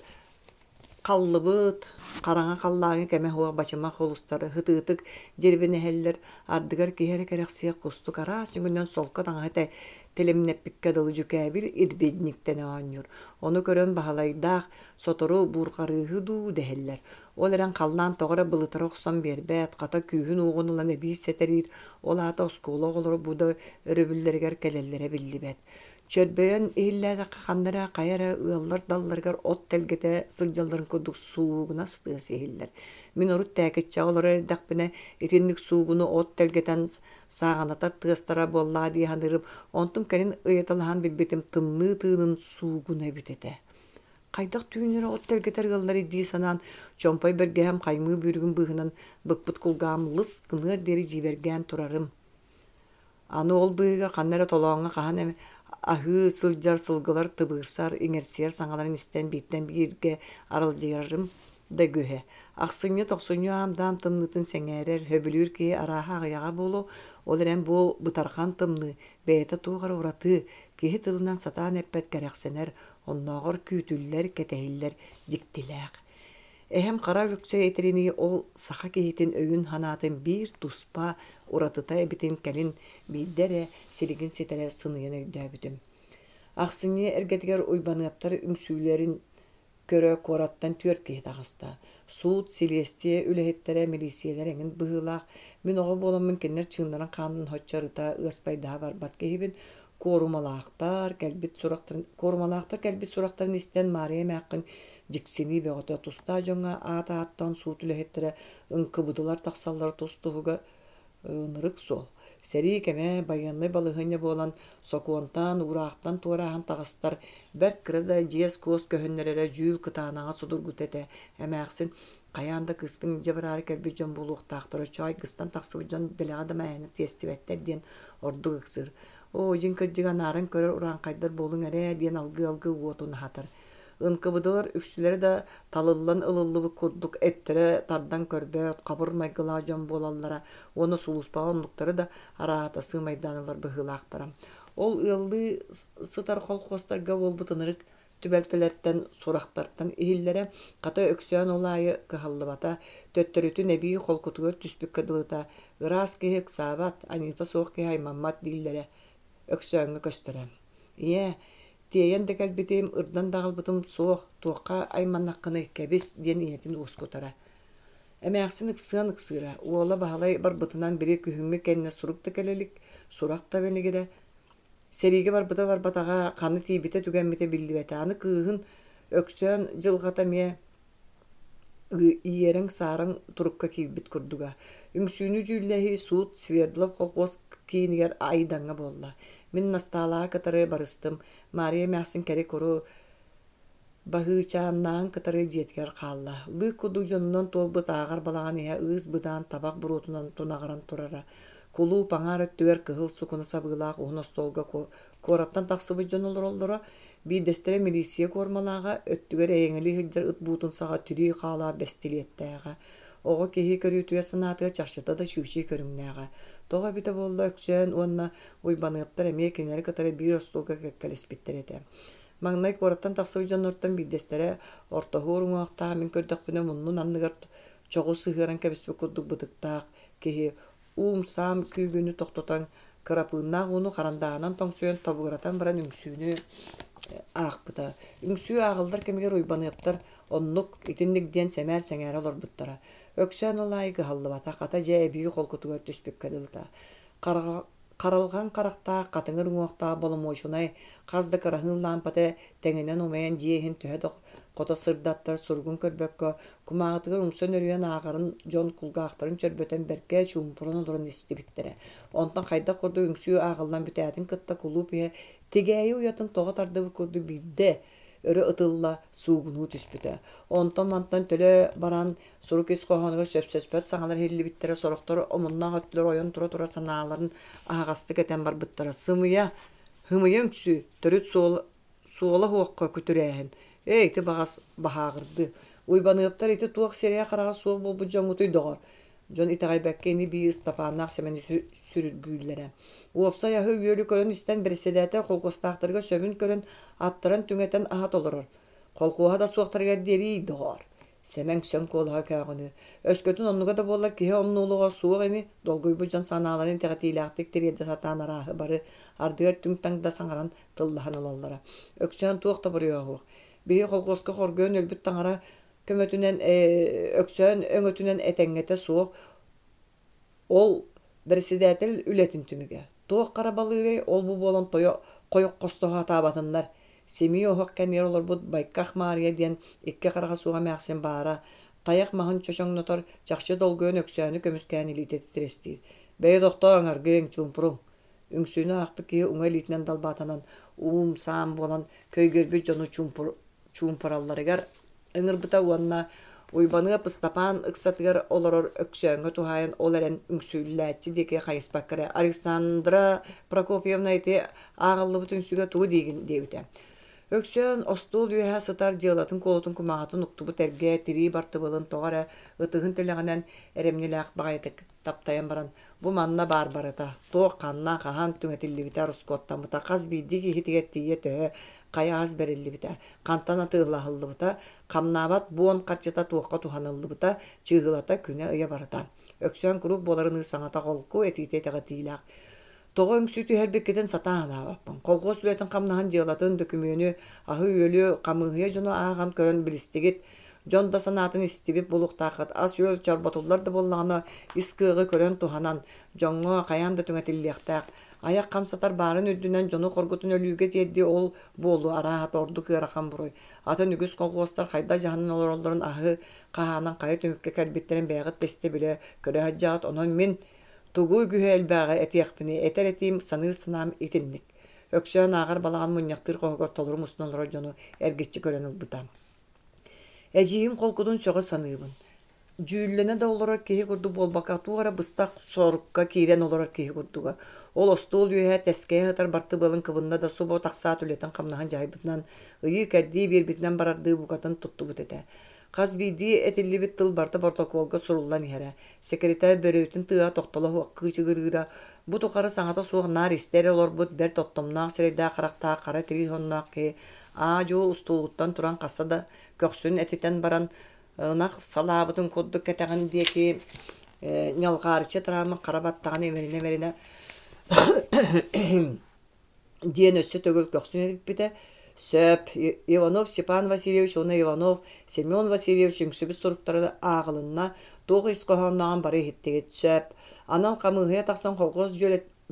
Халлыбыт, хараҥа халлааҥҥа кэмэ суох бачымах холустары һытыытык дьирибинэһэллэр, ардыгар киһи эрэ кэрэхсиэх кустук араас өҥүнэн солко таҥаһы тэлимнэппиккэ дылы дьүкээбил ирбинньиктэнэ оонньуур. Ону көрөн Баһылайдаах сотору буурҕарыыһы дуу дэһэллэр. Ол эрэн халлаан тоҕо эрэ былытыра охсон биэрбэт, хата күүһүн-уоҕун ылан эбии сэтэриир, ол аата оскуола оҕолоро бу да өрөбүллэригэр кэлэллэрэ биллибэт. Чөрбөйөн иһиллээтэххэ ханна эрэ хайа эрэ ыаллар далларыгар от тэлгэтэ сылдьалларын курдук суугунас тыас иһиллэр. Мин урут Тээкиччэҕэ олорор эрдэхпинэ итинник суугуну от тэлгэтэн сааҕынатар тыастара буоллаҕа дии саныырым, онтум кэлин ыйыталаһан билбитим тымныы тыынын суугуна эбит этэ. Хайдах түүннэри от тэлгэтэр ыалларый дии санаан, чомпой бэргэһэм хаймыы бүүрүгүн быыһынан быкпыт кулгааҕым лыс гыныар диэри дьиибэргээн турарым. Аны ол быыһыгар ханна эрэ толооҥҥо хаһан эмэ аһыы сылдьар сылгылар тыбыырсар, иҥэрсийэр саҥаларын истэн бииртэн бииргэ аралдьыйарым да үгүһэ. Ахсынньы, тохсунньу аам-даам тымныытын сэҥээрэр, сөбүлүүр киһи арааһа аҕыйаҕа буолуо, ол эрэн бу бытархан тымныы бэйэтэ туох эрэ ураты, киһи тылынан сатаан эппэт кэрэхсэнэр, оннооҕор күүтүллэр, кэтэһиллэр дьиктилээх. Эһэм Хара Өлөксөй этэринии ол саха киһитин өйүн-санаатын биир туспа уратыта эбитин кэлин биирдэ эрэ силигин ситэрэ сыныйан өйдөөбүтүм. Ахсынньы эргэтигэр Уйбаныаптар үҥсүүлэрин көрө куораттан түөрт киһи таҕыста. Суут, силиэстийэ үлэһиттэрэ, милииссийэлэр эҥин быһыылаах. Мин оҕо буоламмын кинилэр чыыннарын хаанын соччо ырыта, ыаспайдаһа барбат киһибин. Куорумалаахтар кэлбит сурахтарын куорумалаахтар кэлбит сурахтарын истэн Маарыйа эмээххин дьиксинии бөҕөтө тустаах дьоҥҥо аат ааттаан суут үлэһиттэрэ ыҥкыбытылар тахсаллара тус туһуга ынырык суол. Сэрии кэмэ байыаннай балаһыанньа буолан, сокуонтан, уураахтан туорааһын таҕыстар, бэрт кыра да дьиэс-куос көһүннэрэрэ дьүүл кытаанаҕа судургута этэ. Эмээхсин хайаан да кыыспын илдьэ бараары кэлбит дьон буолуохтаахтар, оччоҕо айгыстан тахсыбыт дьон дэлэҕэ да мээнэ тиэстибэттэр диэн ордук ыксыыр. Оо, дьиҥ кырдьыгы анааран көрөр урааҥхайдар буолуҥ эрээ диэн алгыы-алгыы уотун аһатар. НКВД-лар үксүлэрэ да талыллан ылыллыбыт курдук эттэрэ тардан көрбөт, хабыр майгылаах дьон буолаллара уонна сулууспаҕа оннуктары да арааһата сыымайдаан ылар быһыылаахтара. Ол ыаллыы сытар холкуостарга буолбут ынырык түбэлтэлэртэн, сурахтартан иһиллэрэ, хата Өксөөн ол аайы кыһаллыбата, төттөрүтүн эбии холкутугар түспүккэ дылыта, ыраас киһи ыксаабат, аньыыта суох киһи аймаммат дииллэрэ Өксөөҥҥө көстөрө. Ийээ, Тиэйэн да кэлбитим, ырдан да аҕалбытым суох, туохха айманнаххыный, кэбис, диэн ийэтин уоскутара. Эмээхсин ыксыан ыксыыра, уола Баһылай барбытынан били күһүҥҥү кэннэ сурук да кэлэ илик, сурах да бэлигирэ. Сэриигэ барбыта барбатаҕа, ханна тиийбитэ-түгэммитэ биллибэтэ. Аны кыыһын Өксөөн дьылҕата эмиэ иэрэҥ-саараҥ турукка киирбит курдуга. Үҥсүүнү дьүүллэһии суут Свердлов колхуос киинигэр Айдаҥҥа буолла. Мин Настаалааҕы кытары барыстым. Маарыйа эмээхсин кэри-куру Баһыычааннааҕын кытары дьиэтигэр хаалла. Лыык курдук дьонунан туолбут ааҕар балаҕан иһэ ыыс-быдаан табах буруотунан тунаҕыран турара. Кулууп аҥаар өттүгэр кыһыл сукуна сабыылаах уһун остуолга Куораттан тахсыбыт дьон олороллоро, биирдэстэрэ милииссийэ куормалааҕа, өттүгэр эйэҥэлии сылдьар ыт буутун саҕа тирии хаалаах бэстилиэттээҕэ. Оҕо киһи көрүүтүгэр санаатыгар чахчыта да чыычый көрүҥнээҕэ. Тоҕо эбитэ буолла Өксөөн уонна Уйбаныаптар эмиэ кинилэри кытары биир остуолга кэккэлэспиттэр этэ. Маҥнай куораттан тахсыбыт дьоннортон биирдэстэрэ ортоһуор уҥуохтаах мин көрдөхпүнэ муннун анныгар чоҕу сыһыаран кэбиспит курдук бытыктаах киһи уум-саам күүгүнү тохтотон, кырапыыннаах ууну харандааһынан тоҥсуйан тобугуратан баран үҥсүүнү аахпыта. Үҥсүү ааҕыллар кэмигэр Уйбаныаптар оннук, итинник диэн сэмээр сэҥээрэ олорбуттара. Өксөөн ол аайы кыһаллыбата, хата дьэ эбии холкутугар түспүккэ дылыта. Харалҕан харахтаах, хатыҥыр уҥуохтаах боломуочунай хас да кыраһыын лаампата тэҥинэн умайан дьиэ иһин төһө да хото сырдаттар суругун көрбөккө, кумааҕытыгар умса нөрүйэн ааҕарын дьон кулгаахтарын чөрбөтөн бэркэ чуумпуран олорон истибиттэрэ. Онтон хайдах курдук үҥсүү ааҕыллан бүтээтин кытта кулууп иһэ тигээйи уйатын тоҕо тардыбыт курдук биирдэ өрө ытылла суугунуу түспүтэ. Онтон-мантан төлө баран сурук ис хоһоонугар сөпсөспөт саҥалар иһиллибиттэрэ, сорохтор омуннаах өттүлэр ойон тура-тура санааларын аһаҕастык этэн барбыттара. Сымыйа, һымыйа үҥсүү, төрүт суол суола суохха күтүрээһин. Ээ, ити баҕас баһааҕырдыы. Уйбаныаптар ити туох сирэйэ-хараҕа суох буолбут дьоҥҥутуй, доҕор? Дьон итэҕэйбэккэ ини-бии Ыстапааннаах Сэмэни сүрүргүүллэрэ. Уопсай аһы-үөлү көрөн-истэн бэрэссэдээтэл холкуостаахтарга сөбүн көрөн, аттаран түҥэтэн аһат олорор. Холкуоһа да суохтарыгар диэриий, доҕоор. Сэмэҥ сөҥ куолаһа көөҕүнүүр. Өскөтүн оннуга да буоллар киһи омнуолуга суох ини, долгуйбут дьон санааларын итэҕэтиилээхтик тириэрдэ сатаан арааһы бары ардыгар түҥ-таҥ да саҥаран тыллаһан ылаллара. Өксөөн туох да буруйа суох. Биһи холкуоска хоргуйан өлбүт таҥара көмөтүнэн Өксөөн өҥөтүнэн этэҥҥэтэ суох ол бэрэссэдээтэл үлэтин түмүгэ. Туох хара балыырай ол-бу буолан тойо хойох хостоһо сатаабатыннар. Симии оһох кэннигэр олорбут Байках Маарыйа диэн икки хараҕа суох эмээхсин баара, тайах маһын чочоҥнотор, чахчы долгуйан Өксөөнү көмүскээн илиитэ титирэстиир. Бэйэ тохтооҥ, аргыаҥ, чуумпуруҥ. Үҥсүүнү аахпыт киһи уҥа илиитинэн далбаатанан уум-саам буолан көйгөрбүт дьону чуумпуралларыгар ыҥырбыта уонна Уйбаныап Ыстапаан ыксатыгар олорор Өксөөҥҥө туһаайан ол эрэн үҥсүүллээччи диэки хайыспакка эрэ «Александра Прокопьевна ити ааҕыллыбыт үҥсүүгэ тугу диигин?» диэбитэ. Өксөөн остуол үөһэ сытар дьыалатын-куолутун кумааҕытын уктубут эргэ тирии бартыбыалын тоҕо эрэ ытыһын тилэҕинэн эрэмньилээх баҕайытык таптайан баран бу манна баар барыта, туох ханна, хаһан түҥэтиллибитэ, ороскуоттаммыта, хас биирдии киһитигэр тиийэ төһө, хайа ас бэриллибитэ, хантан атыылаһыллыбыта, хамнаабат буон харчыта туохха туһаныллыбыта, чыыһылата, күнэ-ыйа барыта. Өксөөн куруук буоларыныы саҥата холку, этиитэ итэҕэтиилээх. Тоҕо үҥсүү түһэрбиккитин сатаан анаабаппын. Колхуос үлэтин-хамнаһын дьыалатын, дөкүмүөнү, аһы-үөлү хамыыһыйа дьоно ааҕан көрөн билистигит. Дьон да санаатын истибит буолуохтааххыт. Ас-үөл чорботуллар да буоллаҕына, ис кыаҕы көрөн туһанан, дьоҥҥо хайаан да түҥэтиллиэхтээх. Айах хамсатар баарын үрдүнэн дьону хоргутун өлүүгэ тиэрдии ол буолуо арааһата ордук ыарахан буруй. Атын үгүс колхуостар хайдах дьаһанан олороллорун аһы хаһаанан хайа түмүккэ кэлбиттэрин бэйэҕит да истэ-билэ көрө сылдьаҕыт. Онон мин Тугу үгүһү элбэҕи этиэхпиний, этэр этиим, саныыр санаам итинник. Өксөөн ааҕар балаҕан мунньахтыыр хоһугар толору мустан олорор дьону эргиччи көрөн ылбыта. Эдьиийим холкутун сөҕө саныыбын. Дьүүллэнэ да олорор киһи курдук буолбакка, туох эрэ быстах сорукка киирэн олорор киһи курдуга. Ол остуол үөһэ тэскэйэ сытар бартыбыалын кыбынна да субу тахсаат үлэтин-хамнаһын дьаһайбытынан, ыйыы-кэрдии биэрбитинэн барардыы букатын туттубут этэ. Хас биирдии этиллибит тыл барыта боротокуолга суруллан иһэрэ. Сэкирэтээр бөрөбүтүн тыаһа тохтоло суох кыычыгырыыра. Бу тухары саҥата суох наар истэ эрэ олорбут бэрт оттомноох сирэйдээх-харахтаах хара тирии сонноох киһи аа-дьуо устуулуттан туран хаста да көхсүн этитэн баран ынах салаабытын курдук кэтэҕин диэки ньалҕаарыччы тарааммыт хара баттаҕын имэринэ-имэринэ диэн өссө төгүл көхсүн этиппитэ. Сөп, Иванов Степан Васильевич уонна Иванов Семен Васильевич үҥсүбүт суруктара ааҕылынна, туох ис хоһооннооҕун бары иһиттигит. Сөп. Анал хамыыһыйа тахсан колхоз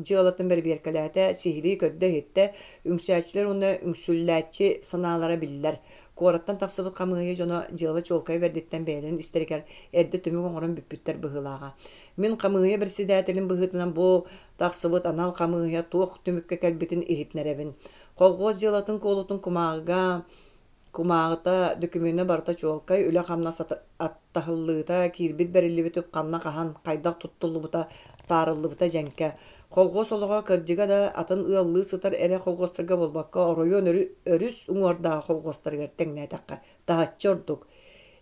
дьыалатын бэрэбиэркэлээтэ, сиһилии көрдө-иһиттэ, үҥсээччилэр уонна үҥсүллээччи санаалара биллэр. Куораттан тахсыбыт хамыыһыйа дьоно дьыала чуолкай бэрдиттэн бэйэлэрин истэригэр эрдэ түмүк оҥорон бүппүттэр быһыылааҕа. Мин хамыыһыйа председателин быһыытынан бу Тахсыбыт анал хамыыһыйа туох түмүккэ кэлбитин иһитинэрэбин. Колхуос дьыалатын-куолутун кумааҕыга кумааҕыта, дөкүмүөнэ барыта чуолкай, үлэ-хамнас аттаһыллыыта, киирбит бэриллибит үп ханна хаһан, хайдах туттуллубута, таарыллыбыта дьэҥкэ. Колхуос олоҕо кырдьыга да атын ыаллыы сытар эрэ колхуостарга буолбакка, оройуон өрүс уҥуордааҕы колхуостарыгар тэҥнээтэххэ, таһыччы ордук.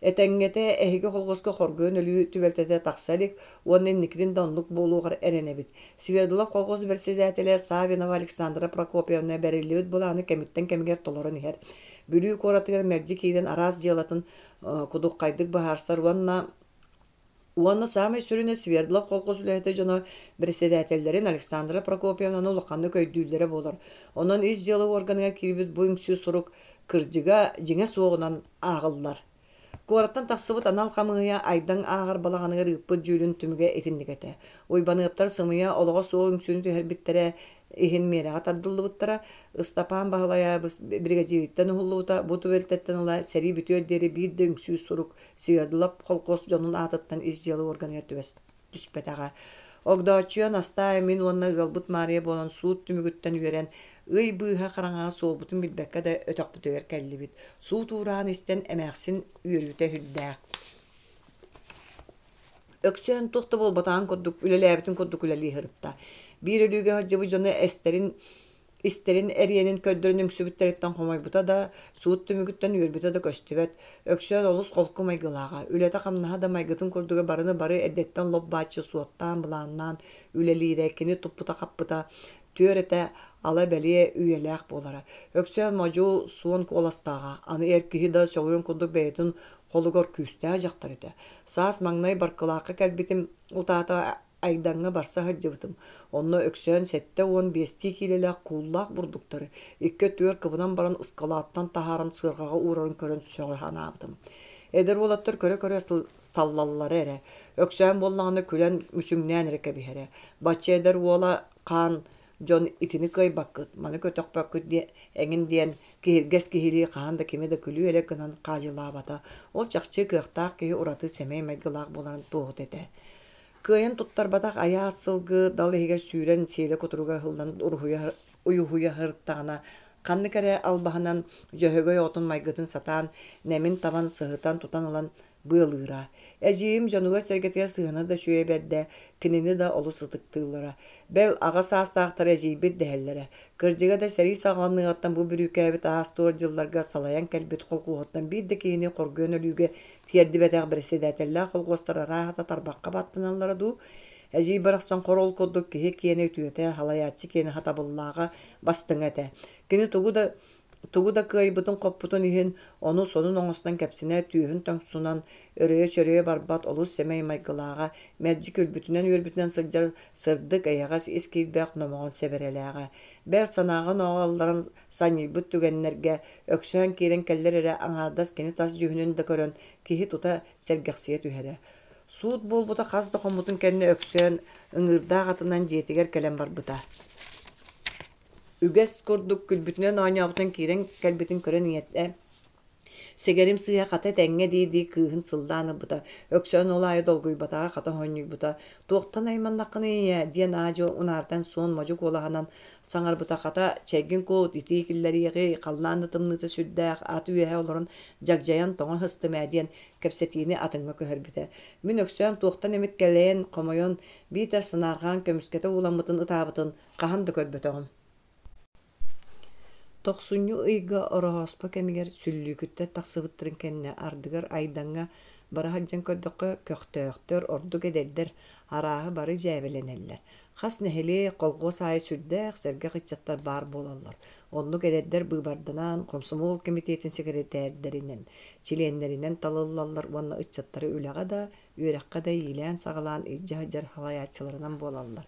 Этэҥҥэтэ эһиги холхуоска хоргуйан өлүү түбэлтэтэ тахса илик уонна инникитин да оннук буолуоҕар эрэнэбит. Свердлов колхоз бэрэссэдээтэлэ Савинова Александра Прокопьевна бэриллибит былааны кэмиттэн кэмигэр толорон иһэр. Бүлүү куоратыгар мэлдьи киирэн араас дьыалатын кудуххайдык быһаарсар уонна Уонна саамай сүрүнэ Свердлов колхоз үлэһитэ дьоно бэрэссэдээтэллэрин Александра Прокопьевнаны улаханнык өйдүүллэрэ буолар. Онон ис дьыала уорганыгар киирбит бу үҥсүү сурук кырдьыга, дьиҥэ суоҕунан ааҕыллар. Куораттан тахсыбыт анал хамыыһыйа Айдаҥ ааҕар балаҕаныгар ыыппыт дьүүлүн түмүгэ итинник этэ. Уйбаныаптар сымыйа, олоҕо суох үҥсүүнү түһэрбиттэрэ иһин миэрэҕэ тардыллыбыттара. Ыстапаан Баһылайабыс биригэдьиириттэн уһуллубута. Бу түбэлтэттэн ыла сэрии бүтүөр диэри биир да үҥсүү сурук Свердлов холкуос дьонун аатыттан ис дьыала уорганыгар түбэс түспэтэҕэ. Огдооччуйа Настаа мин уонна ыалбыт Маарыйа буолан суут түмүгүттэн үөрэн, ый быыһа хараҥаҕа суолбутун билбэккэ да өтөхпүтүгэр кэллибит. Суут уураан истэн эмээхсин үөрүүтэ сүрдээх. Өксөөн туох да буолбатаҕын курдук үлэлээбитин курдук үлэлии сырытта. Биир өлүүгэ сылдьыбыт дьону эстэрин Истэрин эриэнин көрдөрөн үҥсүбүттэриттэн хомойбута да, суут түмүгүттэн үөрбүтэ да көстүбэт. Өксөөн олус холку майгылааҕа, үлэтэ-хамнаһа да майгытын курдуга барыны бары эрдэттэн лоп-бааччы суоттаан, былааннаан үлэлиирэ, кини туппута-хаппыта түөр этэ ала бэлиэ үйэлээх буолара. Өксөөн модьу суон куоластааҕа, аны эр киһи да сөҕүөн курдук бэйэтин холугар күүстээх дьахтар этэ. Саас маҥнай Баркылаахха кэлбитим утаата Айдаҥҥа барса сылдьыбытым. Онно Өксөөн 75-тии киилэлээх кууллаах бурдуктары икки өттүгэр кыбынан баран ыскалааттан таһааран сыарҕаҕа уурарын көрөн сөҕө санаабытым. Эдэр уолаттар көрө-көрө саллаллара эрэ. Өксөөн буоллаҕына күлэн мүчүҥнээн эрэ кэбиһэрэ. Бачча эдэр уола хаан дьон итини кыайбаккыт, маны көтөхпөккүт диэн эҥин диэн киһиргэс киһилии хаһан да кими да күлүү-элэк гынан хаадьылаабата. Ол чахчы кыахтаах киһи ураты сэмэй майгылаах буоларын туоһута этэ. Кыайан туттарбатах айаас сылгы дал иһигэр сүүрэн сиэлэ кутуруга ыһыллан уруһуйа уйуһуйа сырыттаҕына, ханнык эрэ албаһынан Дьөһөгөй оҕотун майгытын сатаан, нэмин табан сыһытан тутан ылан быалыыра. Эдьиийим дьонугар-сэргэтигэр сыһыана да үчүгэйэ бэрдэ, кинини да олус ытыктыыллара. Бэл, аҕа саастаахтара эдьиийбит дэһэллэрэ. Кырдьыга да сэрии саҕаланыаҕыттан бу бүрүүкээбит аас-туор дьылларга салайан кэлбит холкуоһуттан биир да киһини хоргуйан өлүүгэ тиэрдибэтэх бэрэссэдээтэллээх холхуостар арааһата тарбахха баттаналлара дуу, эдьиий барахсан хор ол курдук киһи киэнэ үтүөтэ, салайааччы киэнэ сатабыллааҕа бастыҥа этэ. Кини тугу да Тугу да кыайбытын-хоппутун иһин, ону сонун оҥостон кэпсэнэ, түөһүн тоҥсунан, өрөйө-чөрөйө барбат олус сэмэй майгылааҕа, мэлдьи күлбүтүнэн-үөрбүтүнэн сылдьар сырдык, эйэҕэс, ис киирбэх номоҕон сэбэрэлээҕэ. Бэл, санааҕа-онооҕо ылларан санньыйбыт түгэннэргэ Өксөөн киирэн кэллэр эрэ, аҥаардас кини тас дьүһүнүн да көрөн, киһи тута сэргэхсийэ түһэрэ. Суут буолбута хас да хоммутун кэннэ Өксөөн ыҥыырдаах атынан дьиэтигэр кэлэн барбыта. Үгэс курдук күлбүтүнэн оонньообутун киирэн кэлбитин көрөн ийэтэ «Сэгэрим сыыһа хата этэҥҥэ» дии-дии кыыһын сыллаан ылбыта. Өксөөн ол аайы долгуйбатаҕа хата хонньуйбута. «Туохтан айманнаххыный ийээ?» диэн аа-дьуо унаардан суон модьу куолаһынан саҥарбыта. «Хата, чэйгин кут, итии киллэриэҕи, халлаан да тымныыта сүрдээх, ат үөһэ олорон дьагдьайан тоҥо сыстым ээ» диэн кэпсэтиини атыҥҥа көһөрбүтэ. Мин Өксөөн туохтан эмит кэлэйэн, хомойон, биитэр санаарҕаан көмүскэтэ ууламмытын ытаабытын хаһан да көрбөтөҕүм. Тохсунньу ыйга Ороһооспо кэмигэр сүллүүкүттэр тахсыбыттарын кэннэ ардыгар Айдаҥҥа бара сылдьан көрдөххө, көхтөөхтөр, ордук эдэрдэр, арааһы бары дьээбэлэнэллэр. Хас нэһилиэк, колхуос аайы сүрдээх сэргэх ыччаттар баар буолаллар. Оннук эдэрдэр быыбарданан, хомсомуол кэмитиэтин сэкирэтээрдэринэн, чилиэннэринэн талыллаллар уонна ыччаттары үлэҕэ да, үөрэххэ да иилээн-саҕалаан илдьэ сылдьар салайааччыларынан буолаллар.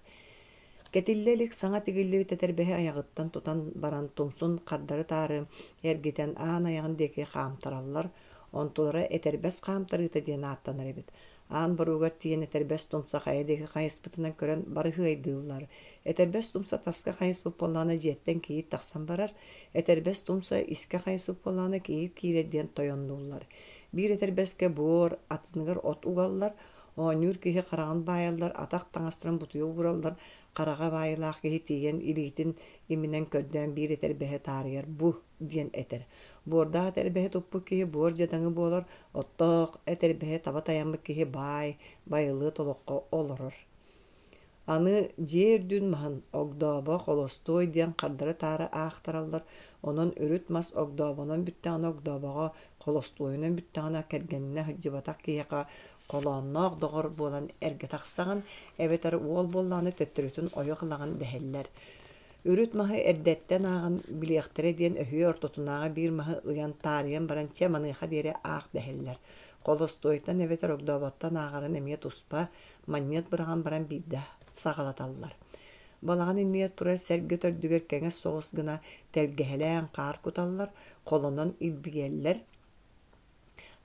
Кэтиллэ илик саҥа тигиллибит этэрбэһи айаҕыттан тутан баран тумсун хардары-таары эргитэн аан айаҕын диэки хаамтараллар, онтулара этэрбэс хаамтарыыта диэн ааттанар эбит. Аан боруогар тиийэн этэрбэс тумса хайа диэки хайыспытынан көрөн барыһыайдыыллар. Этэрбэс тумса таска хайыспыт буоллаҕына дьиэттэн кийиит тахсан барар, этэрбэс тумса искэ хайыспыт буоллаҕына кийиит киирэр диэн тойоннууллар. Биир этэрбэскэ буор, атыныгар от угаллар, Оонньуур киһи хараҕын баайаллар, атах таҥастарын бутуйа уураллар, хараҕа баайылаах киһи тиийэн илиитин иминэн көрдөөн биир этэрбэһи таарыйар «бу» диэн этэр. Буордаах этэрбэһи туппут киһи буор дьадаҥы буолар, оттоох этэрбэһи таба тайаммыт киһи баай, байылыат олоххо олорор. Аны дьиэ үрдүн маһын огдообо, холостуой диэн хардары-таары аахтараллар, онон үрүт мас огдообонон бүттэҕинэ огдообоҕо, холостуойунан бүттэҕинэ кэргэнинэ сылдьыбатах киһиэхэ холоонноох доҕор буолан эргэ тахсаҕын эбэтэр уол буоллаҕына төттөрүтүн ойох ылаҕын дэһэллэр. Үрүт маһы эрдэттэн ааҕан билиэхтэрэ диэн өһүө ортотунааҕы биир маһы ыйан таарыйан баран чэ маныаха диэри аах дэһэллэр. Холостуойтан эбэтэр огдооботтон ааҕарын эмиэ туспа, манньыат быраҕан баран биирдэ саҕалаталлар. Балаҕан иннигэр турар сэргэ төрдүгэр кэҥэс соҕус гына тэлгэһэлээн хаар куталлар, холонон илбийэллэр.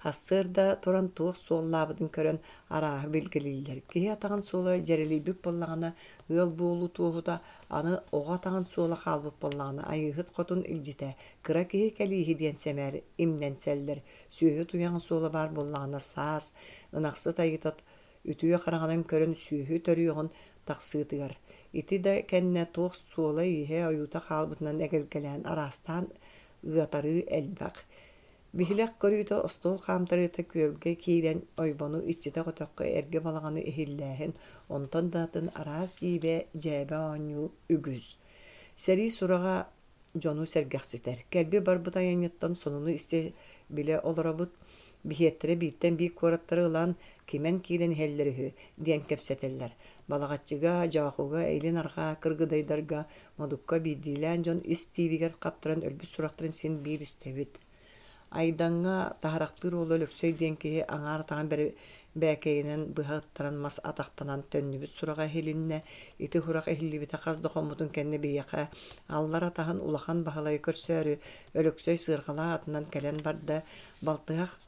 Сарсыарда туран туох суоллаабытын көрөн арааһы билгэлииллэр. Киһи атаҕын суола дьэрэлийбит буоллаҕына, ыал буолуу туоһута, аны оҕо атаҕын суола хаалбыт буоллаҕына, Айыыһыт хотун илдьитэ, кыра киһи кэлииһи диэн сэмээр имнэнсэллэр. Сүөһү туйаҕын суола баар буоллаҕына, саас, ынахсыт айыыта үтүө хараҕынан көрөн сүөһү төрүөҕүн тахсыытыгар, ити да кэннэ туох суола-ииһэ ойуута хаалбытынан эгэлгэлээн араастаан ыатарыы элбэх. Биһилэх көрүүтэ остуол хаамтарыыта күөлгэ киирэн ойбону иччитэх өтөххө эргэ балаҕаны иһиллээһин, онтон да атын араас дьиибэ, дьээбэ оонньуу үгүс. Сэрии сураҕа дьону сэргэхситэр. Кэлбит-барбыт айанньыттан сонуну истэ-билэ олоробут. Биһиэттэрэ бииртэн биир куораттары ылан, кимэн киирэн иһэллэр үһү диэн кэпсэтэллэр. Балаҕаччыга, Дьоохуга, илин-арҕаа Кыргыдайдарга, Модукка биирдиилээн дьон ис тиибигэр хаптаран өлбүт сурахтарын син биир истэбит. Айдаҥҥа Таһарахтыыр уола Өлөксөй диэн киһи аҥаар атаҕын бэрбээкэйинэн быһа ыттаран мас атахтанан төннүбүт сураҕа иһилиннэ. Ити сурах иһиллибитэ хас да хоммутун кэннэ биһиэхэ аллар атаһын Улахан Баһылайы көрсөөрү Өлөксөй сыарҕалаах атынан кэлэн барда. Балтыһах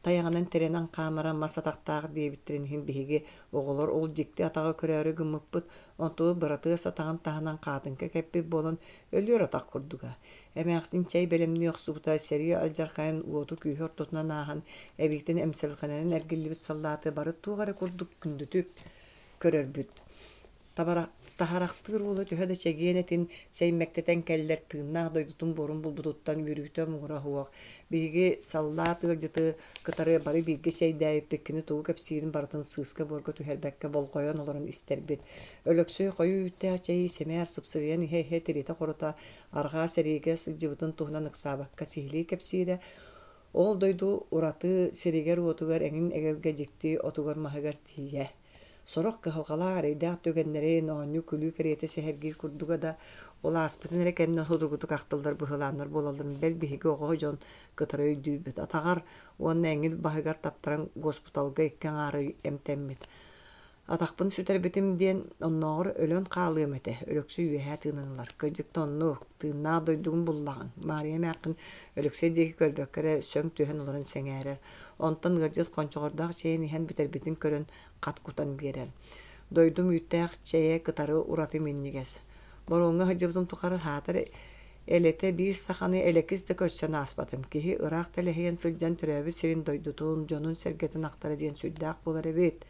Тайаҕынан тирэнэн хаамара мас атахтаах диэбиттэрин иһин биһиги, оҕолор, ол дьикти атаҕы көрөөрү гыммыппыт, онтубут быратыас атаҕын таһынан хаатыҥка кэппит буолан, өлүөр атах курдуга. Эмээхсин чэй бэлэмнии охсубута, сэрии алдьархайын уоту-күүһү ортотунан ааһан, эбиитин эмсэлҕэнэн эргиллибит саллааты бары туох эрэ курдук күндүтүк көрөрбүт. Таһарахтыыр уола төһө да чэгиэн этин сэймэктэтэн кэллэр, тыыннаах дойдутун буорун булбутуттан үөрүүтэ муҥура суох. Биһиги саллаат ыалдьыты кытары бары бииргэ чэйдээбиппит, кини тугу кэпсиирин барытын сыыска-буорга түһэрбэккэ болҕойон олорон истэрбит. Өлөксөй хойуу үүттээх чэйи сэмээр сыпсырыйан иһэ-иһэ тиритэ-хорута арҕаа сэриигэ сылдьыбытын туһунан ыксаабакка сиһилии кэпсиирэ. Ол дойду ураты сиригэр-уотугар эҥин эгэлгэ дьикти отугар-маһыгар тиийэ. Сорох кыһалҕалаах эрэйдээх түгэннэрин оонньуу-күлүү кэриэтэ сэһэргиир курдуга да, ол ааспытын эрэ кэннэ судургутук ахтыллар быһылааннар буолалларын бэл биһиги оҕо дьон кытары өйдүүбүт. Атаҕар уонна эҥил баһыгар таптаран госпуталга икки аҥаар ый эмтэммит. Атахпын сүтэрбитим диэн оннооҕор өлөн хаалыам этэ, Өлөксөй үөһээ тыынан ылар. Кырдьык да оннук, тыыннаах дойдугун буллаҕыҥ, Маарыйа эмээххин Өлөксөй диэки көрбөккө эрэ сөҥ түһэн олорон сэҥээрэр. Онтон ыалдьыт хончоҕордоох чэйин иһэн бүтэрбитин көрөн хат кутан биэрэр. Дойдум үүттээх чэйэ кытары ураты минньигэс. Боруоҥҥа сылдьыбытым тухары саатар элэтэ биир саханы элэкис да көрсөн ааспатым. Киһи ыраах тэлэһийэн сылдьан төрөөбүт сирин дойдутун, дьонун-сэргэтин ахтара диэн сүрдээх буолар эбит.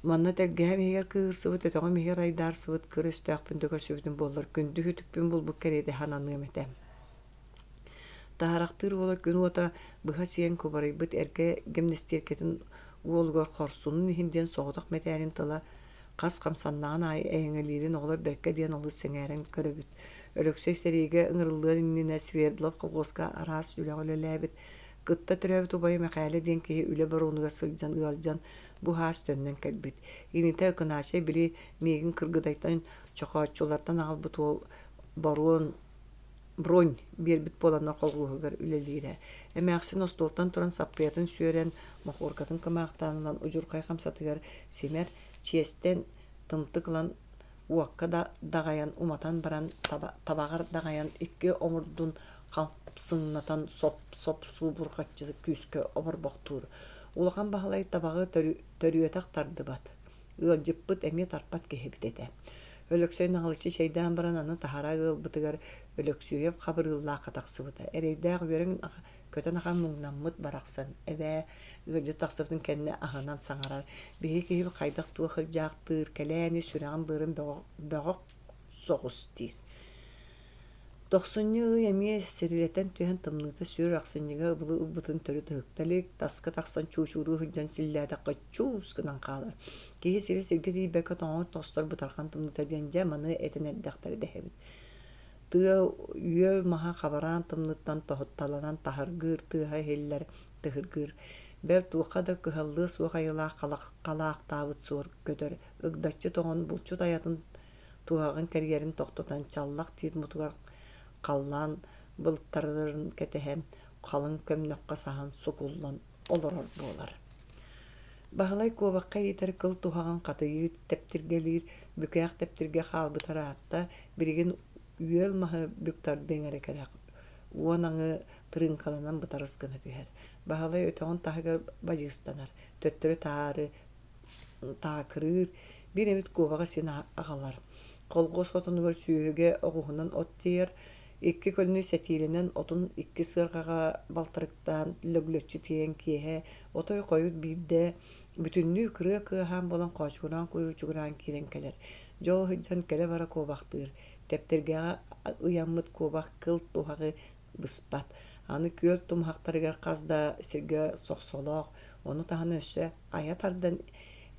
Манна тэлгэһэм иһигэр кыыһырсыбыт, өтөҕүм иһигэр айдаарсыбыт кыр өстөөхпүн да көрсүбүтүм буоллар, күндү сүтүкпүн булбут кэриэтэ сананыам этэ. Таһарахтыыр уола күн уота быһа сиэн кубарыйбыт эргэ гимнастиэркэтин уолугар хорсунун иһин диэн соҕотох мэтээлин тыла хас хамсаннаҕын аайы эйэҥэлиирин оҕолор бэркэ диэн олус сэҥээрэн көрөбүт. Өлөксөй сэриигэ ыҥырыллыан иннинэ Свердлов колхуоска араас үлэҕэ үлэлээбит, кытта төрөөбүт убайа Мэхээлэ диэн киһи үлэ боруонугар сылдьан ыалдьан бу саас төннөн кэлбит. Инитэ Ыкынаачай били миигин Кыргыдайтан чохооччулартан аҕалбыт уол боруон бронь биэрбит буоланнар холуоһугар үлэлиирэ. Эмээхсин остуолтан туран саппыйатын сүөрэн, мохуоркатын кымаахтаан ылан удьурхай хамсатыгар симэр, чиэстэн тымтык ылан уокка да даҕайан уматан баран табаҕар даҕайан икки омурдун хамсыҥнатан соп-соп суубурҕаччы күүскэ оборбохтуур. Улахан Баһылай табаҕы төрүөтэх тардыбат Ыалдьыппыт эмиэ тарпат киһибит этэ. Өлөксөй наҕылыччы чэйдээн баран аны таһара ыалбытыгар Өлөксүөйэп Хабырыыллаахха тахсыбыта. Эрэйдээх үөрэн көтөн ахан муҥнаммыт барахсан, эбээ, ыалдьыт тахсыбытын кэннэ аһынан саҥарар, биһиги киһибит хайдах-туох сылдьаахтыыр, кэлээни сүрэҕин-быарын бөҕөх соҕус диир. Тохсунньу ый эмиэ сирилэтэн түһэн тымныыта сүр ахсынньыга ыбылы ылбытын төрүт ыһыкта илик, таска тахсан чуучууруу сылдьан силлээтэххэ чуус гынан хаалар. Киһи сирэ-сиргэ тиийбэккэ тоҥон тостор бытархан тымныыта диэн дьэ маны этэн эрдэхтэрэ дэһэбит. Тыа үөл маһа хабараан тымныыттан тоһутталанан таһыргыыр тыаһа иһиллэр, тыһыргыыр. Бэл туохха да кыһаллыа суох айылаах халаахтаабыт суор көтөр ыгдаччы тоҥон булчут айатын туһаҕын кэрийэрин тохтотон чаллах тиит мутугар халлаан былыттарын кэтэһэн халыҥ көмнөххө саһан сукуллан олорор буолар. Баһылай куобахха иитэр кыл туһаҕын хатыйыы тэптиргэлиир, бүкээх тэптиргэ хаалбыта ыраатта, билигин үөл маһы бүк тардыаҥ эрэ кэрэх, уон аҥы тырыыҥкаланан бытарыс гына түһэр. Баһылай өтөҕүн таһыгар бадьыыстанар, төттөрү таары таакырыыр, биир эмит куобаҕы син аҕалар. Колхуос хотонугар сүөһүгэ оҕуһунан от тиэйэр, икки көлөнү сэтиилэнэн отун икки сыарҕаҕа балтарыктаан лөглөччү тиэйэн киэһэ отой хойут биирдэ бүтүннүү кырыа кыаһаан буолан хоочугураан-куйуучугураан киирэн кэлэр. Дьэ ол сылдьан кэлэ-бара куобахтыыр, тэптэргэҕэ ыйаммыт куобах кыл туһаҕы быспат. Аны күөл тумуһахтарыгар хас да сиргэ сохсолоох, ону таһынан өссө айа тардан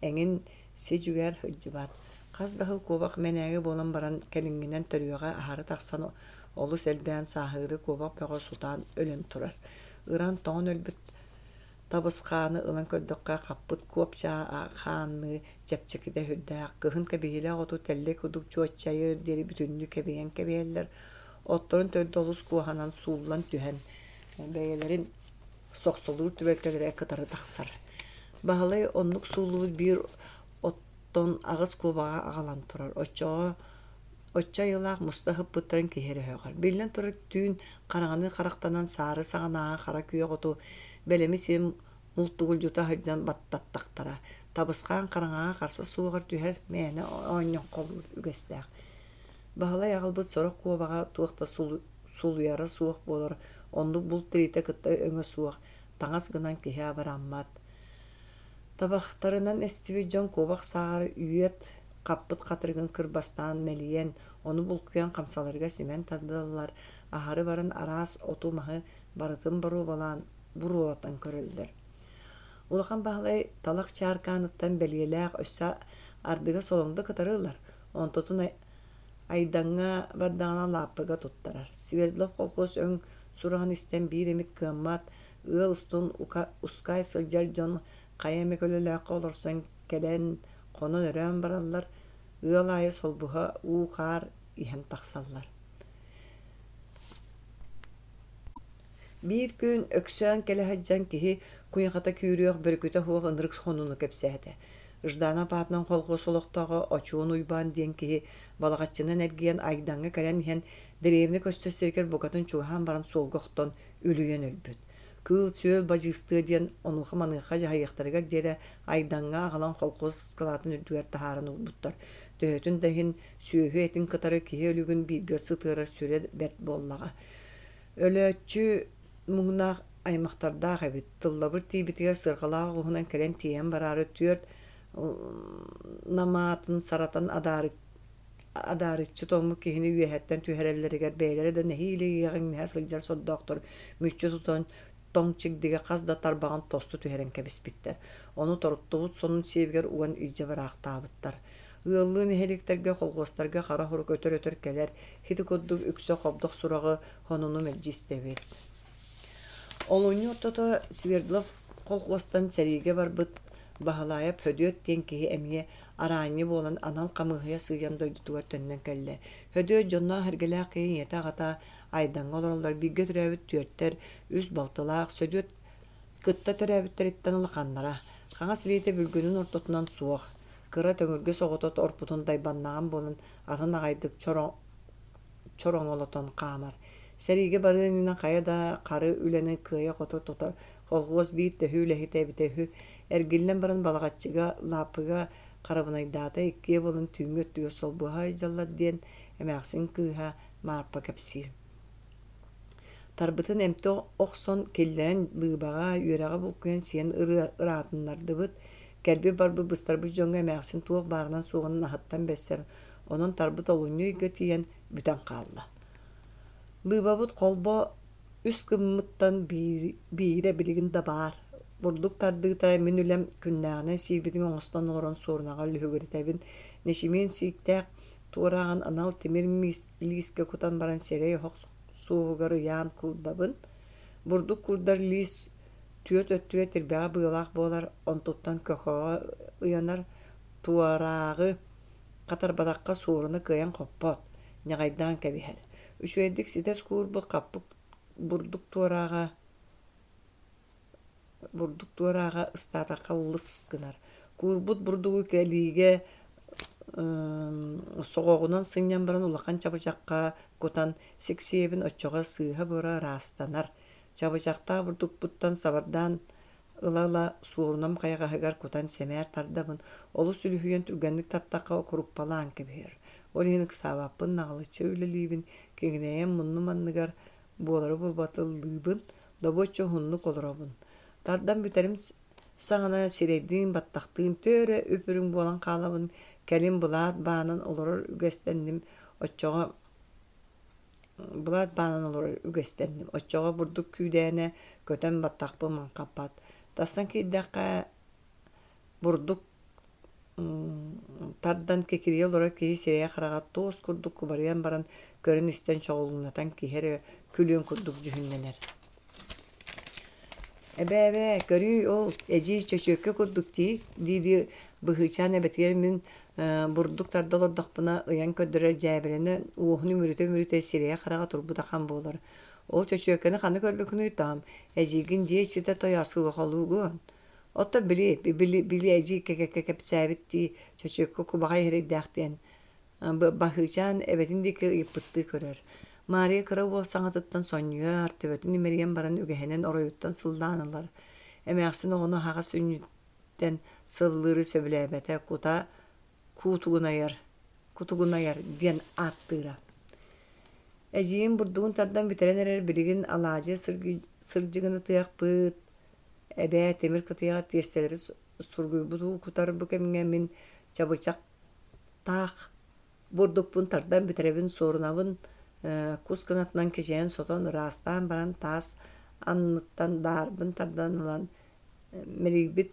эҥин си-дьүгээр сылдьыбат. Хас да сыл куобах мэнээгэ буолан баран кэлиҥҥинэн төрүөҕэ аһары тахсан олус элбээн сааһыыры куобах бөҕө сутаан өлөн турар. Ыран тоҥон өлбүт табысхааны ылан көрдөххө хаппыт куопчаа хаанныы чэпчэкитэ сүрдээх, кыһын кэбиһилэх оту тэллэй курдук чуоччайыар диэри бүтүннүү кэбийэн кэбиһэллэр, отторун төрдө олус куоһанан сууллан түһэн бэйэлэрин сохсолуур түбэлтэлэрэ кытары тахсар. Баһылай оннук сууллубут биир оттон аҕыс куобаҕа аҕалан турар. Оччоҕо оччо айылаах муста сыппыттарын киһи эрэ өһөҕөр. Биллэн турар, түүн хараҥаны харахтанан саары саҕанааҕы хара күөх оту бэлэми сиэн мултугулдьута сылдьан баттаттахтара. Табысхаан хараҥаҕа харса суоҕар түһэр мээнэ оонньоҥхолуур үгэстээх. Баһылай аҕалбыт сорох куобаҕа туох да сулуйара суох буолар, оннук булт тириитэ кытта өҥө суох, таҥас гынан киһи абыраммат. Табахтарынан эстибит дьон куобах сааҕар үөт хаппыт хатырыгын кырбастаан мэлийэн, ону булкуйан хамсаларыгар симэн тардаллар, аһары баран араас оту-маһы барытын боруобалаан буруолатан көрөллөр. Улахан Баһылай талах чааркааныттан бэлиэлээх өссө ардыга солоҥдо кытары ылар, онтутун Айдаҥҥа бардаҕына лааппыга туттарар. Свердлов колхуос өҥ сураҕын истэн биир эмит кыаммат, ыал устун ускаай сылдьар дьон хайа эмэ көлөлөөххө олорсон кэлэн Хонон-өрөөн бараллар, ыал аайы солбуһа уу-хаар иһэн тахсаллар. Биир күн Өксөөн кэлэ сылдьан киһи куйахата күүрүөх бөрүкүтэ суох ынырык сонуну кэпсээтэ. Жданов аатынан холхуос олохтооҕо Очуон Уйбаан диэн киһи Балаҕаччынан эргийэн Айдаҥҥа кэлэн иһэн дэриэбинэ көстөр сиригэр букатын чугаһаан баран суолга охтон үлүйэн өлбүт. Кыыл-сүөл бадьыыстыа диэн онуоха-маныаха дьаһайыахтарыгар диэри Айдаҥҥа аҕалан холкуос ыскылаатын үрдүгэр таһааран уурбуттар. Төһөтүн да иһин сүөһү этин кытары киһи өлүгүн бииргэ сытыарар сүрэ бэрт буоллаҕа. Өлөөччү муҥнаах аймахтардаах эбит. Тыллабыр тиийбитигэр сыарҕалаах оҕуһунан кэлэн тиэйэн бараары түөрт намаатын саратан адаарыччы тоҥмут киһини үөһэттэн түһэрэллэригэр бэйэлэрэ да нэһиилэ иэҕэҥнэһэ сылдьар сордоохтор мүччү тутан тоҥ чигдигэ хас да тарбаҕын тосту түһэрэн кэбиспиттэр. Ону торуттубут сонун сиэбигэр уган илдьэ бараахтаабыттар. Ыаллыы нэһилиэктэргэ, холхуостарга хара хорук өтөр-өтөр кэлэр, ити курдук үксэ хобдох сураҕы, сонуну мэлдьи истэбит. Олунньу ортото Свердлов колхуостан сэриигэ барбыт Баһылаайап Һөдүөт диэн киһи эмиэ араанньы буолан анал хамыыһыйа сыыйан дойдутугар төннөн кэллэ. Һөдүөт дьонноох-сэргэлээх киһи ийэтэ-аҕата Айдаҥҥа олороллор, бииргэ төрөөбүт түөртэр, үс балтылаах, Сөдүөт кытта төрөөбүттэриттэн улаханнара. Хаҥас илиитэ бүлгүнүн ортотунан суох, кыра төҥүргэс оҕото орпутун дайбаннаҕын буолан атын аҕайдык чороҥолотон хаамар. Сэриигэ барыан иннинэ хайа да хары үлэни кыайа-хото тутар колхуос биир төһүү үлэһитэ эбитэ үһү. Эргиллэн баран Балаҕаччыга, Лааппыга харабынайдаата иккиэ буолан түүҥҥү өттүгэр солбуһа сылдьаллар диэн эмээхсин кыыһа Маарпа кэпсиир. Тарбытын эмтэ охсон киллэрэн лыыбаҕа, үөрэҕэ булкуйан сиэн ыраатыннардыбыт. Кэлбит-барбыт быстарбыт дьоҥҥо эмээхсин туох баарынан-суоҕунан аһыттан бэрсэр, онон тарбыт олунньу ыйга тиийэн бүтэн хаалла. Лыыбабыт холбо үс гыммыттан биирэ билигин да баар. Бурдук тардыыта мин үлэм күннээҕинэн сиирбитин оҥостон олорон суорунаҕа лүһүгүрэтэбин. Нэчимиэн сииктээх туорааҕын анал тимир лиискэ кутан баран сирэй оһох суоһугар ыйаан куурдабын. Бурдук куурдар лиис түөрт өттүгэр тирбэҕэ быалаах буолар, онтуттан көхөҕө ыйанар, туорааҕы хатарбатахха суоруна кыайан хоппот, ньаҕайдаан кэбиһэр. Үчүгэйдик ситэ куурбут хаппыт бурдук туорааҕа бурдук туорааҕа ыстаатахха лыс гынар. Куурбут бурдугу кэлиигэ соҕоҕунан сынньан баран улахан чабычахха кутан сиксиэбин оччоҕо сыыһа-буора ыраастанар. Чабычахтаах бурдукпуттан сабардаан ыла-ыла суорунам хайаҕаһыгар кутан сэмээр тардабын, олус үлүһүйэн түргэнник тартахха куруппалаан кэбиһэр. Ол иһин ыксаабаппын, наҕылыччы үлэлиибин, киҥинэйэн муннум анныгар буолары-буолбаты ыллыыбын, добуочча уһуннук олоробун. Тардан бүтэрим саҕана сирэйдиин, баттахтыын төөрө үп-үрүҥ буолан хаалабын, кэлин былаат баанан олорор үгэстэнним, оччоҕо былаат баанан олорор үгэстэнним. Оччоҕо бурдук күүдээнэ көтөн баттахпын маҥхаппат. Тастан киирдэххэ бурдук тардан кикирийэ олорор киһи сирэйэ-хараҕа туос курдук кубарыйан баран көрөн-истэн чоҕулуҥнатан киһи эрэ күлүөн курдук дьүһүннэнэр. Эбээ-эбээ, көрүүй ол, эдьиий чөчүөккэ курдук дии, дии-дии Быһыычаан эбэтигэр мин бурдук тарда олордохпуна ыйан көрдөрөр дьээбэлэнэн уоһун үмүрүтэ-үмүрүтэ сирэйэ-хараҕа турбут ахан буолар. Ол чөчүөккэни ханна көрбүккүнүй тоом, эдьиийгин дьиэ иччитэ тойооску холуугун. Оттон били, били, били эдьиий кэкэккэ кэпсээбит дии, чөчүөккэ кубаҕай эрэйдээх диэн Баһыычаан эбэтин диэки ыйыппыттыы көрөр. Маарыйа кыра уол саҥатыттан сонньуйар, төбөтүн имэрийэн баран үгэһинэн оройуттан сыллаан ылар. Эмээхсин оҕону аһаҕас сүнньүттэн сыллыыры сөбүлээбэтэ, кута куутугунайар, кутугунайар диэн ааттыыра. Эдьиийим бурдугун тардан бүтэрэн эрэр билигин алаадьы сырдьыгынатыахпыт, эбээ тимир кытыйаҕа тиэстэлэри сургуйбут уу кутар бу кэмҥэ мин чабычах таах бурдукпун тардан бүтэрэбин суорунабын кус кынатынан кичэйэн сотон ыраастаан баран таас анныттан даарбын тардан ылан мэлийбит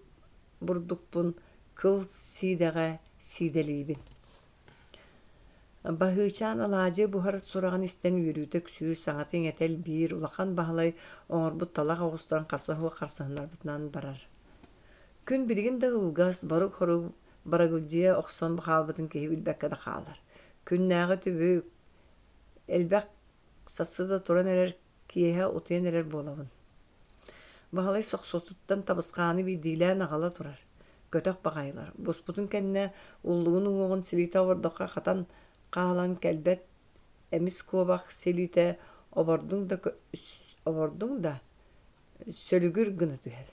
бурдукпун кыл сиидэҕэ сиидэлиибин. Баһыычаан алаадьы буһар сураҕын истэн үөрүүтэ үксүүр, саҥата-иҥэтэ элбиир, улахан Баһылай оҥорбут талах оҕустарын харса суох харсыһыннарбытынан барар. Күн билигин да ылгас, борук-хорук. Барагылдьыйа охсон хаалбытын киһи билбэккэ да хаалар. Күннээҕи түбүк, элбэх сарсыарда туран эрэр, киэһэ утуйан эрэр буолабын. Баһылай сохсотуттан табысхааны биирдиилээн аҕала турар. Көтөх баҕайылар. Буспутун кэннэ уллугун уҥуоҕун силиитэ обордоххо хатан хаалан кэлбэт эмис куобах силиитэ обордуҥ да, обордуҥ да сөлүгүр гына түһэр.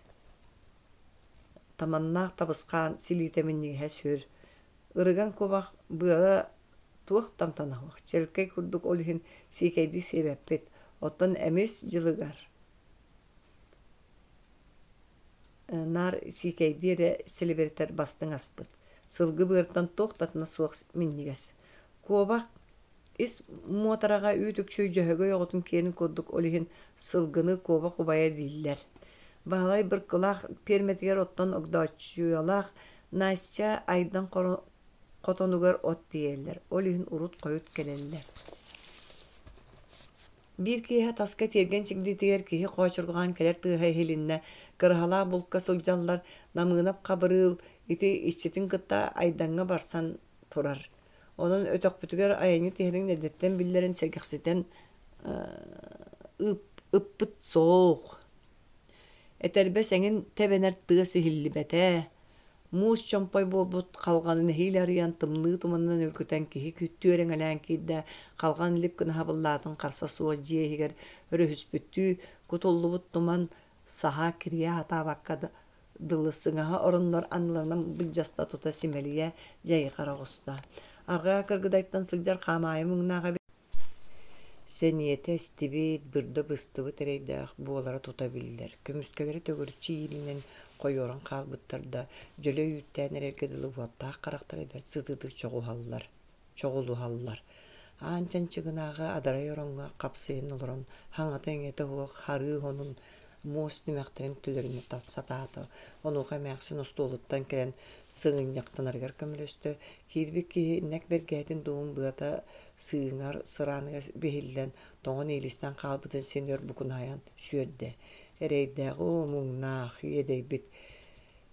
Таманнаах табысхаан силиитэ минньигэһэ сүр. Ырыган куобах быара туох да амтана суох, чэлкэй курдук ол иһин сиикэйдии сиэбэппит. Оттон эмис дьылыгар наар сиикэйдии эрэ сэлибирэтэр бастыҥ аспыт. Сылгы быартан туох да атына суох минньигэс. Куобах ис муотараҕа үүт-үкчү дьөһөгөй оҕотун киэнин курдук ол иһин сылгыны куобах убайа дииллэр. Баһылай Быркылаах пиэрмэтигэр оттон Огдооччуйалаах Настя Айдан хотонугар от тиэйэллэр, ол иһин урут-хойут кэлэллэр. Биир киэһэ таска тиэргэн чигдитигэр киһи хоочурҕаан кэлэр тыаһа иһилиннэ, кыраһалаах булка сылдьаллар, Намыынап Хабырыыл ити иччитин кытта Айдаҥҥа барсан турар. Онон өтөхпүтүгэр айанньыт иһэрин эрдэттэн биллэрэн сэргэхситэн ыппыт суох. Этэрбэс эҥин тэбэнэр тыас иһиллибэтэ. Муус чомпой буолбут халҕаны нэһиилэ арыйан тымныы туманынан үргүтэн киһи түөрэҥэлээн киирдэ, халҕан лип гына хабыллаатын харса суох дьиэ иһигэр өрүһүспүттүү кутуллубут туман саһа кирийэ сатаабакка дылы сыҥаһа ороннор анныларынан былдьаста тута симэлийэ дьайҕара оҕуста. Арҕаа Кыргыдайтан сылдьар хаамаайы муҥнаах эбит Сэниэтэ эстибит, бырда быстыбыт эрэйдээх буолара тута биллэр, көмүскэлэрэ төгүрүччү иилинэн хойуоран хаалбыттар да, дьөлө үүттээн эрэргэ дылы уоттаах харахтара бэрт сытыытык чоҕуһаллар, чоҕулуһаллар. Аан чанчыгынааҕы адарай ороҥҥо хапсыйан олорон, хаҥата-иҥэтэ суох харыы хонун муос тимэхтэрин төлөрүнэ сатаата. Онуоха эмээхсин остуолуттан кэлэн сыгынньахтанарыгар көмөлөстө. Киирбит киһи нэк бэргэһэтин дуомун быата сыыҥар, сырааныгар биһиллэн, тоҥон иилистэн хаалбытын син өр букунаһыйан сүөрдэ. Эрэйдээх, оо, муҥнаах, иэдэйбит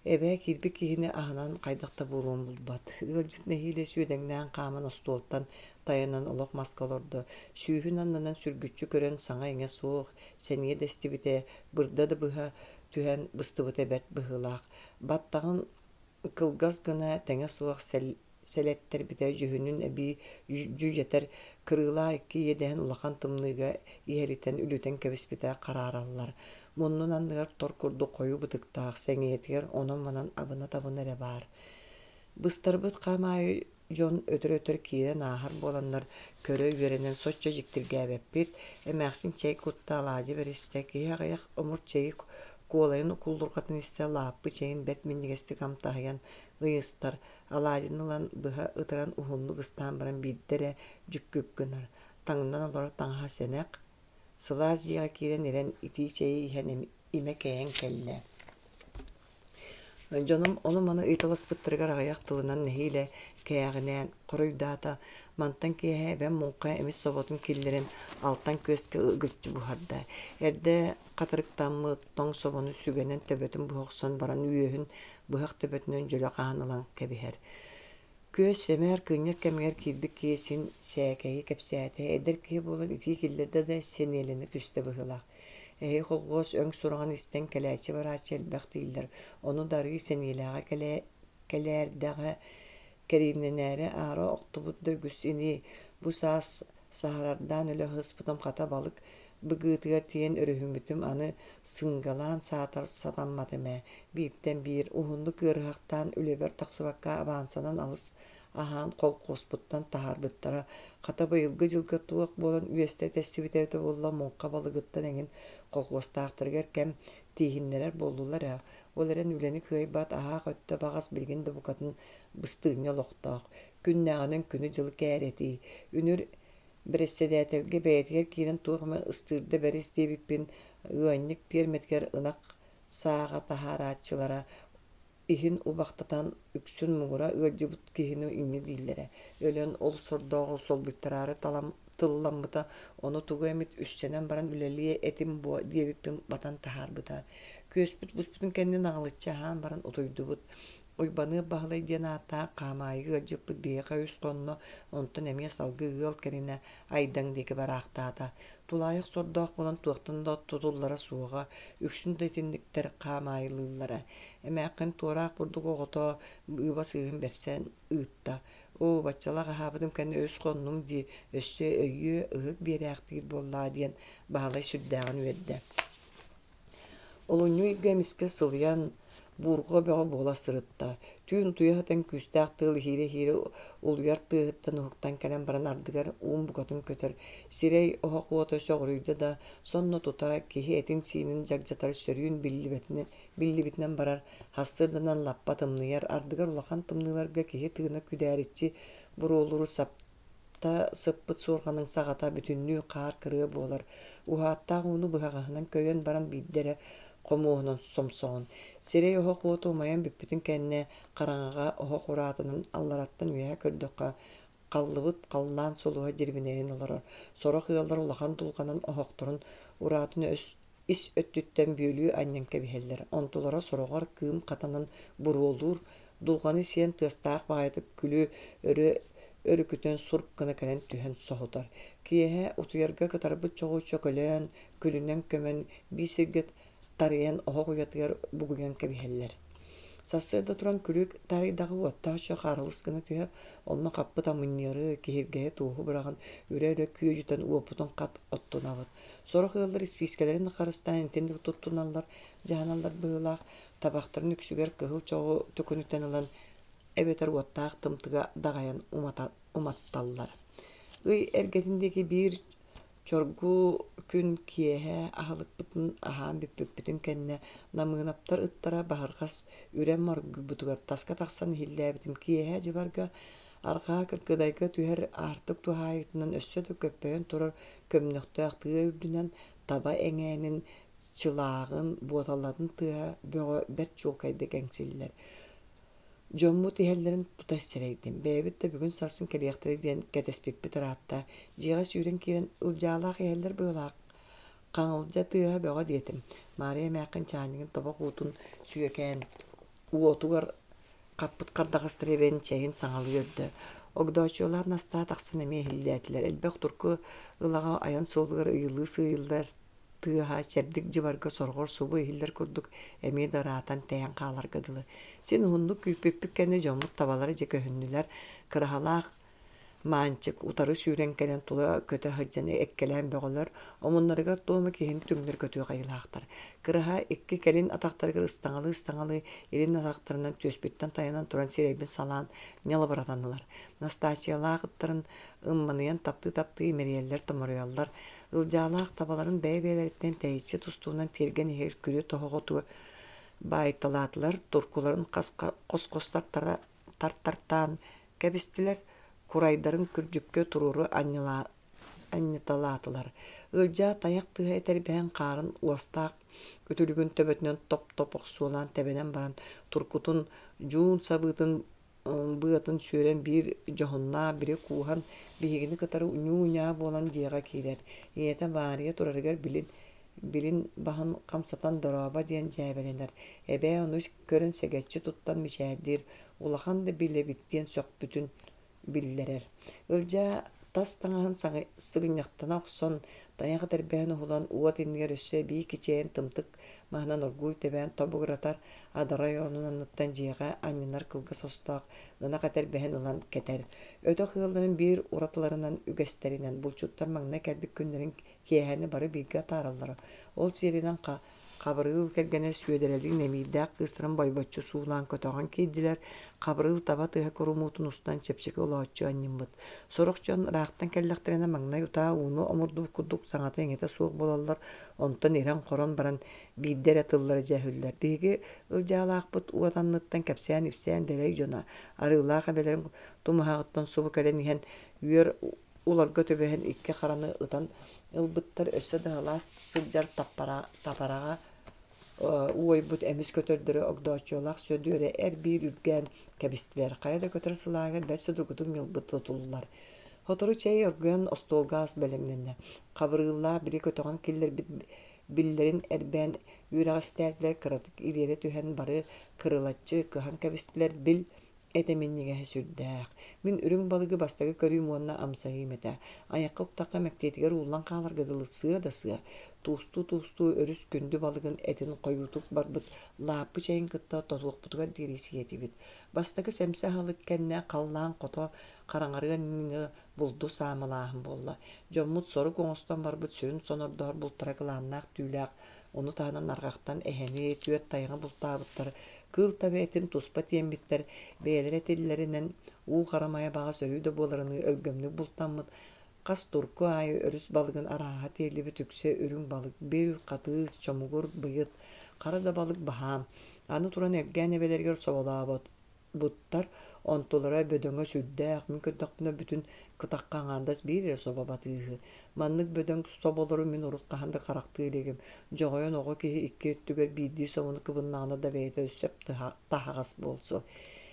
Эбээ киирбит киһини аһынан хайдах да буолуон булбат. Ыалдьыт нэһиилэ сүөдэҥнээн хааман остуолтан тайанан олох маска олордо. Сүүһүн аннынан сүргүччү көрөн саҥа-иҥэ суох, сэниэ да эстибитэ, бырда да быһа түһэн быстыбыта бэрт быһыылаах. Баттаҕын кылгас гына тэҥэ суох сэлэттэрбитэ дьүһүнүн эбии дьүдьэтэр кырыылаах икки иэдэһин улахан тымныыга иһэлитэн үлүтэн кэбиспитэ хараараллар. Муннун анныгар тор курдук хойуу бытыктаах сэҥийэтигэр онон-манан абына-табына эрэ баар. Быстарбыт хам аайы дьон өтөр-өтөр киирэн ааһар буоланнар көрө үөрэнэн соччо дьиктиргээбэппит, эмээхсин чэй кутта, алаадьы бэристэ, киһи аҕыйах омур чэйи куолайын куллурҕатын истэ лааппы чэйин бэрт минньигэстик амтаһыйан ыйыстар, алаадьыны ылан быһа ытыран уһуннук ыстаан баран биирдэ эрэ дьүккүк гынар, таҥнан олорор таҥаһа сэнэх, сылаас дьиэҕэ киирэн ирэн итии чэйи иһэн имэ кэйэн кэллэ. Дьонум ону-маны ыйыталаспыттарыгар аҕыйах тылынан нэһиилэ кээҕинээн хоруйдаата, мантан киэһэ эбэм муҥха эмис соботун киллэрэн алтан күөскэ ыгыччы буһарда. Эрдэ хатырыктаммыт тоҥ собону сүгэнэн төбөтүн быһа охсон баран үөһүн быһах төбөтүнэн дьөлө хаһан ылан кэбиһэр. Күөс сэмээр кыынньар кэмигэр киирбит киһи син сээкэйи кэпсээтэ, эдэр киһи буолан итии киллэрдэ да сэниэлэнэ түстэ быһыылаах. Эһиги холхуос өҥ сураҕын истэн кэлээччи-барааччы элбэх дииллэр, ону да арыый сэниэлээҕэ кэлээрдэҕэ кэрииннэнээри аара охтубут да үгүс ини, бу саас саһарардаан өлө сыспытым хата балык быгыытыгар тиийэн өрүһүммүтүм аны сыҥгалаан саатар сатамматым ээ, бииртэн биир уһуннук ыарыһахтаан үлэбэр тахсыбакка абаансанан алыс аһаан холкуоспуттан таһаарбыттара, хата быйылгы дьылга туох буолан үөстэрэ тэстибитэ эбитэ буолла муҥха балыгыттан эҥин колхуостаахтарыгар кэм тииһиннэрэр буоллулар ээ, ол эрэн үлэни кыайбат аһаах өттө баҕас билигин да букатын быстыынньа олохтоох, күннээҕинэн күнү-дьылы кээрэтии, үнүр бэрэссэдээтэлгэ бэйэтигэр киирэн туох эмэ ыстыырда бэрис диэбиппин ыанньык пиэрмэтигэр ынах сааҕа таһаарааччылара иһин убахтатан үксүн муҥура ыалдьыбыт киһини инньэ дииллэрэ, өлөн ол сордооҕу солбуйтараары тылламмыта, ону тугу эмит үссэнэн баран үлэлиэ этим буо диэбиппин батан таһаарбыта. Күөспүт буспутун кэннэ наҕылыччы аһаан баран утуйдубут. Уйбаныап Баһылай диэн ааттаах хаамаайы ыалдьыппыт биһиэхэ үс хонно, онтон эмиэ салгыы ыал кэринэ Айдаҥ диэки бараахтаата. Тулаайах сордоох буолан туохтан да тутуллара суоҕа, үксүн да итинниктэр хаамаайылыыллара. Эмээххин туораах бурдук оҕото быыба сыыһын бэрсэн ыытта. Оо, баччалаах аһаабытым кэннэ үс хоннум дии, өссө өйүө, ыһык биэрээхтиир буоллаҕа диэн Баһылай сүрдээҕин үөрдэ. Олунньу ыйга эмискэ сылыйан, буурҕа бөҕө буола сырытта. Түүн утуйа сытан күүстээх тыал иһиирэ-иһиирэ улуйар тыаһыттан уһуктан кэлэн баран ардыгар уум букатын көтөр, сирэй оһох уота сөҕүрүйдэ да, сонно тута киһи этин-сиинин дьагдьатар сөрүүн биллибитинэн барар, сарсыарданан лаппа тымныйар, ардыгар улахан тымныыларга киһи тыына күдээриччи буруолууру сап Та сыппыт суорҕаныҥ саҕата бүтүннүү хаар кырыа буолар, уһааттаах ууну быһаҕаһынан көйөн баран биирдэ эрэ хомуоһунан сомсоҕун. Сирэй оһох уота умайан бүппүтүн кэннэ хараҥаҕа оһох ураатынан аллараттан үөһэ көрдөххө, халлыбыт халлаан сулуһа дьирибинэйэн олорор. Сорох ыаллар улахан дулҕанан оһохторун ураатын өс ис өттүттэн бүөлүү анньан кэбиһэллэр, онтулара сороҕор кыым хатанан буруолуур, дулҕаны сиэн тыастаах баҕайытык күлү өрө өрүкүтэн сурк гына кэлэн түһэн соһутар. Киэһэ утуйарга кытарбыт чоҕу чөкөлөөн, күлүнэн көмөн, биир сиргэ тарыйан оһох уйатыгар бугуйан кэбиһэллэр. Сарсыарда туран күлүк таарыйдаҕы уоттаах чох арылыс гына түһэр, онно хаппыт амынньыары, киһиргэһи туоһу быраҕан үрэ-үрэ күөдьүтэн уоппутун хат оттунабыт. Сорох ыаллар испиискэлэрин харыстаан итинник туттуналлар, дьаһаналлар быһыылаах, табахтарын үксүгэр кыһыл чоҕу төкүнүтэн ылан эбэтэр уоттаах тымтыга даҕайан уматталлар. Ый эргэтин диэки биир чоргу күн киэһэ аһылыкпытын аһаан бүппүппүтүн кэннэ Намыынаптар ыттара Баһырҕас үрэн моргуйбутугар таска тахсан иһиллээбитим киэһэ дьыбарга Арҕаа Кыргыдайга түһэр аартык туһаайыытынан өссө да көппөйөн турар көмнөхтөөх тыа үрдүнэн таба эҥээнин, чылааҕын, буоталатын тыаһа бөҕө бэрт чуолкайдык эҥсиллэр. Дьоммут иһэллэрин тута сэрэйдим. Бэйэбит да бүгүн-сарсын кэлиэхтэрэ диэн кэтэспиппит ыраатта. Дьиэҕэ сүүрэн киирэн Ылдьаалаах иһэллэр быһыылаах, хаҥылдьа тыаһа бөҕө диэтим. Маарыйа эмээххин чаанньыгын тобох уутун сүөкээн уотугар хаппыт хардаҕастары эбэн чэйин саҥалыы өрдө. Огдооччуйалаах Настаа тахсан эмиэ иһиллээтилэр. Элбэх турку ылаҕа айан суолугар ыйылыы сыыйыллар тыаһа чэбдик дьыбарга сороҕор субу иһиллэр курдук эмиэ да ыраатан тэйэн хааларга дылы. Син уһуннук күүппүппүт кэннэ дьоммут табалара дьэ көһүннүлэр. Кыраһалаах Маанчык утары сүүрэн кэлэн тула көтө сылдьан эккэлээн бөҕөлөр, омуннарыгар туома киһини түҥнэр көтүөх айылаахтар. Кыраһа икки кэлин атахтарыгар ыстаҥалыы-ыстаҥалыы илин атахтарынан түөспүттэн тайанан туран сирэйбин салаан ньалыбыратаннылар. Настааччыйалаах ыттарын ымманыйан таптыы-таптыы имэрийэллэр-томоруйаллар. Ылдьаалаах табаларын бэйэ-бэйэлэриттэн тэйиччи тустуунан тиэргэн иһигэр күрүө тоһоҕотугар баайталаатылар, туркуларын хос-хос тартартаан кэбистилэр, курайдарын күрдьүккэ туруору анньыталаатылар. Ылдьаа тайах тыаһа этэрбэһин хаарын уостаах үтүлүгүн төбөтүнэн топ-топ охсуолаан тэбэнэн баран, туркутун дьуун сабыытын быатын сүөрэн биир дьоһуннаах били кууһан биһигини кытары ньуу-ньаа буолан дьиэҕэ киирэр. Ийэтэ Маарыйа турарыгар билин билин баһын хамсатан дорообо диэн дьээбэлэнэр. Эбээ ону көрөн сэгэччи туттан мичээрдиир, улахан да билэбит диэн сөхпүтүн биллэрэр. Ылдьаа тас таҥаһын сыгынньахтана охсон, тайах этэрбэһин уһулан, уот иннигэр өссө эбии кичэйэн тымтык маһынан оргууй тэбээн тобугуратар, адарай оронун анныттан дьиэҕэ анньынар кылгас остоох ынах этэрбэһин ылан кэтэр. Өтөх ыалларын биир уратыларынан үгэстэринэн булчуттар маҥнай кэлбит күннэрин киэһэни бары бииргэ атаараллара. Ол сиэринэн Хабырыыл кэргэнэ Сүөдэрэлиин эмиийдээх кыыстарын бойбоччу суулаан көтөҕөн киирдилэр, Хабырыыл таба тыаһа курумуутун устан чэпчэки олооччу анньыммыт. Сорох дьон ыраахтан кэллэхтэринэ маҥнай утаа ууну омурдубут курдук саҥата-иҥэтэ суох буолаллар, онтон ирэн-хорон баран биирдэ эрэ тыллара дьэ өһүллэр. Биһиги Ылдьаалаахпыт уот анныттан кэпсээн-ипсээн дэлэй дьоно, арыылаах эбэлэрин тумуһаҕыттан субу кэлэн иһэн үөр уларга түбэһэн икки хараны ытан ылбыттар, өссө да сылаас сылдьар тапараҕа уойбут эмис көтөрдөрү Огдооччуйалаах Сөдүөрэ эр-биир үргээн кэбистилэр, хайа да көтөр сылааһыгар бэрт судургутук ньылбы тутуллар. Сотору чэй оргуйан остуолга ас бэлэмнэннэ. Хабырыыллаах били көтөҕөн киллэрбит Биллэрин эрбээн үөрэҕэстээтилэр, кыратык ириэрэ түһэн бары кырылаччы кыһан кэбистилэр, бил этэ минньигэһэ сүрдээх. Мин үрүҥ балыгы бастакы көрүүм уонна амсайыым этэ. Айахха уктахха мэктиэтигэр ууллан хааларга дылы сыа да сыа. Туустуу-туустуу өрүс күндү балыгын этин хойуутук барбыт лааппы чэйин кытта тотуохпутугар диэри сиэтибит. Бастакы сэмсэ аһылык кэннэ халлаан хото хараҥарыан иннинэ булду саамылааһын буолла. Дьоммут сорук оҥостон барбыт сүрүн сонордоһор бултара кылааннаах түүлээх, ону таһынан арҕахтан эһэни, түөрт тайаҕы бултаабыттар, кыыл таба этин туспа тиэммиттэр, бэйэлэрэ этиллэринэн уу харамайа баҕас өрүү да буоларыныы өлгөмнүк бултаммыт, хас турку аайы өрүс балыгын арааһа тиэллибит үксэ үрүҥ балык, бил, хатыыс, чомугур, быйыт, хара да балык баһаам. Аны туран Элгээн эбэлэригэр соболообот буттар, онтулара бөдөҥө сүрдээх, мин көрдөхпүнэ бүтүн кытахха аҥаардас биир эрэ собо батыыһы. Маннык бөдөҥ соболору мин урут хаһан да харахтыы илигим. Дьоҕойон оҕо киһи икки өттүгэр биирдии собону кыбыннаҕына да бэйэтэ сөп таһаҕас буолсу.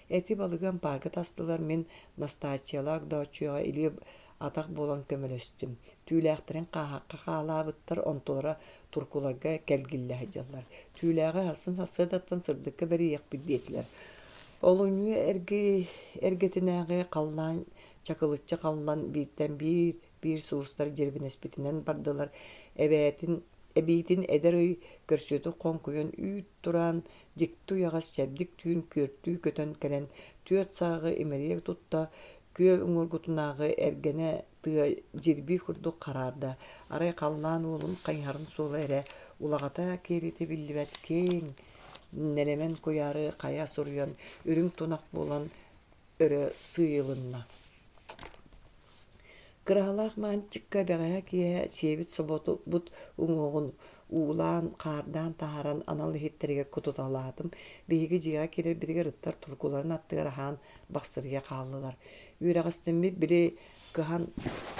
Эти балыгы ампаарга тастылар, мин Настааччыйалаах Огдооччуйаҕа илии атах буолан көмөлөстүм. Түүлээхтэрин хааһахха хаалаабыттар, онтулара туркуларга кэлгиллэ сылдьаллар. Түүлээҕи сарсын сарсыардаттан сырдыкка бэрийиэхпит диэтилэр. Олунньу эргэтинээҕи халлаан чакылыччы халлан бииртэн биир биир сулустар дьирибинэспитинэн бардылар. Эбээтин эбиитин эдэр ый көрсүөтүк хоҥкуйан үүт тураан, дьикти уйаҕас чэбдик түүн күөртүү көтөн кэлэн түөрт сааҕы имэрийэ тутта, күөл уҥуоргутунааҕы эргэнэ тыа дьирбии курдук хараарда, арай халлаан уолун хайыһарын суола эрэ улаҕата киэлитэ биллибэт киэҥ, нэлэмэн куйаары хайа суруйан, үрүҥ тунах буолан өрө сыыйылынна. Кыраһалаах Маанчыкка бэҕэһээ киэһэ сиэбит соботубут уҥуоҕун уулаан, хаардаан таһааран анал иһиттэригэр кутуталаатым. Биһиги дьиэҕэ киирэрбитигэр ыттар туркуларын аттыгар аһаан бахсырыйа хааллылар. Үөрэҕэстэммит били кыһан,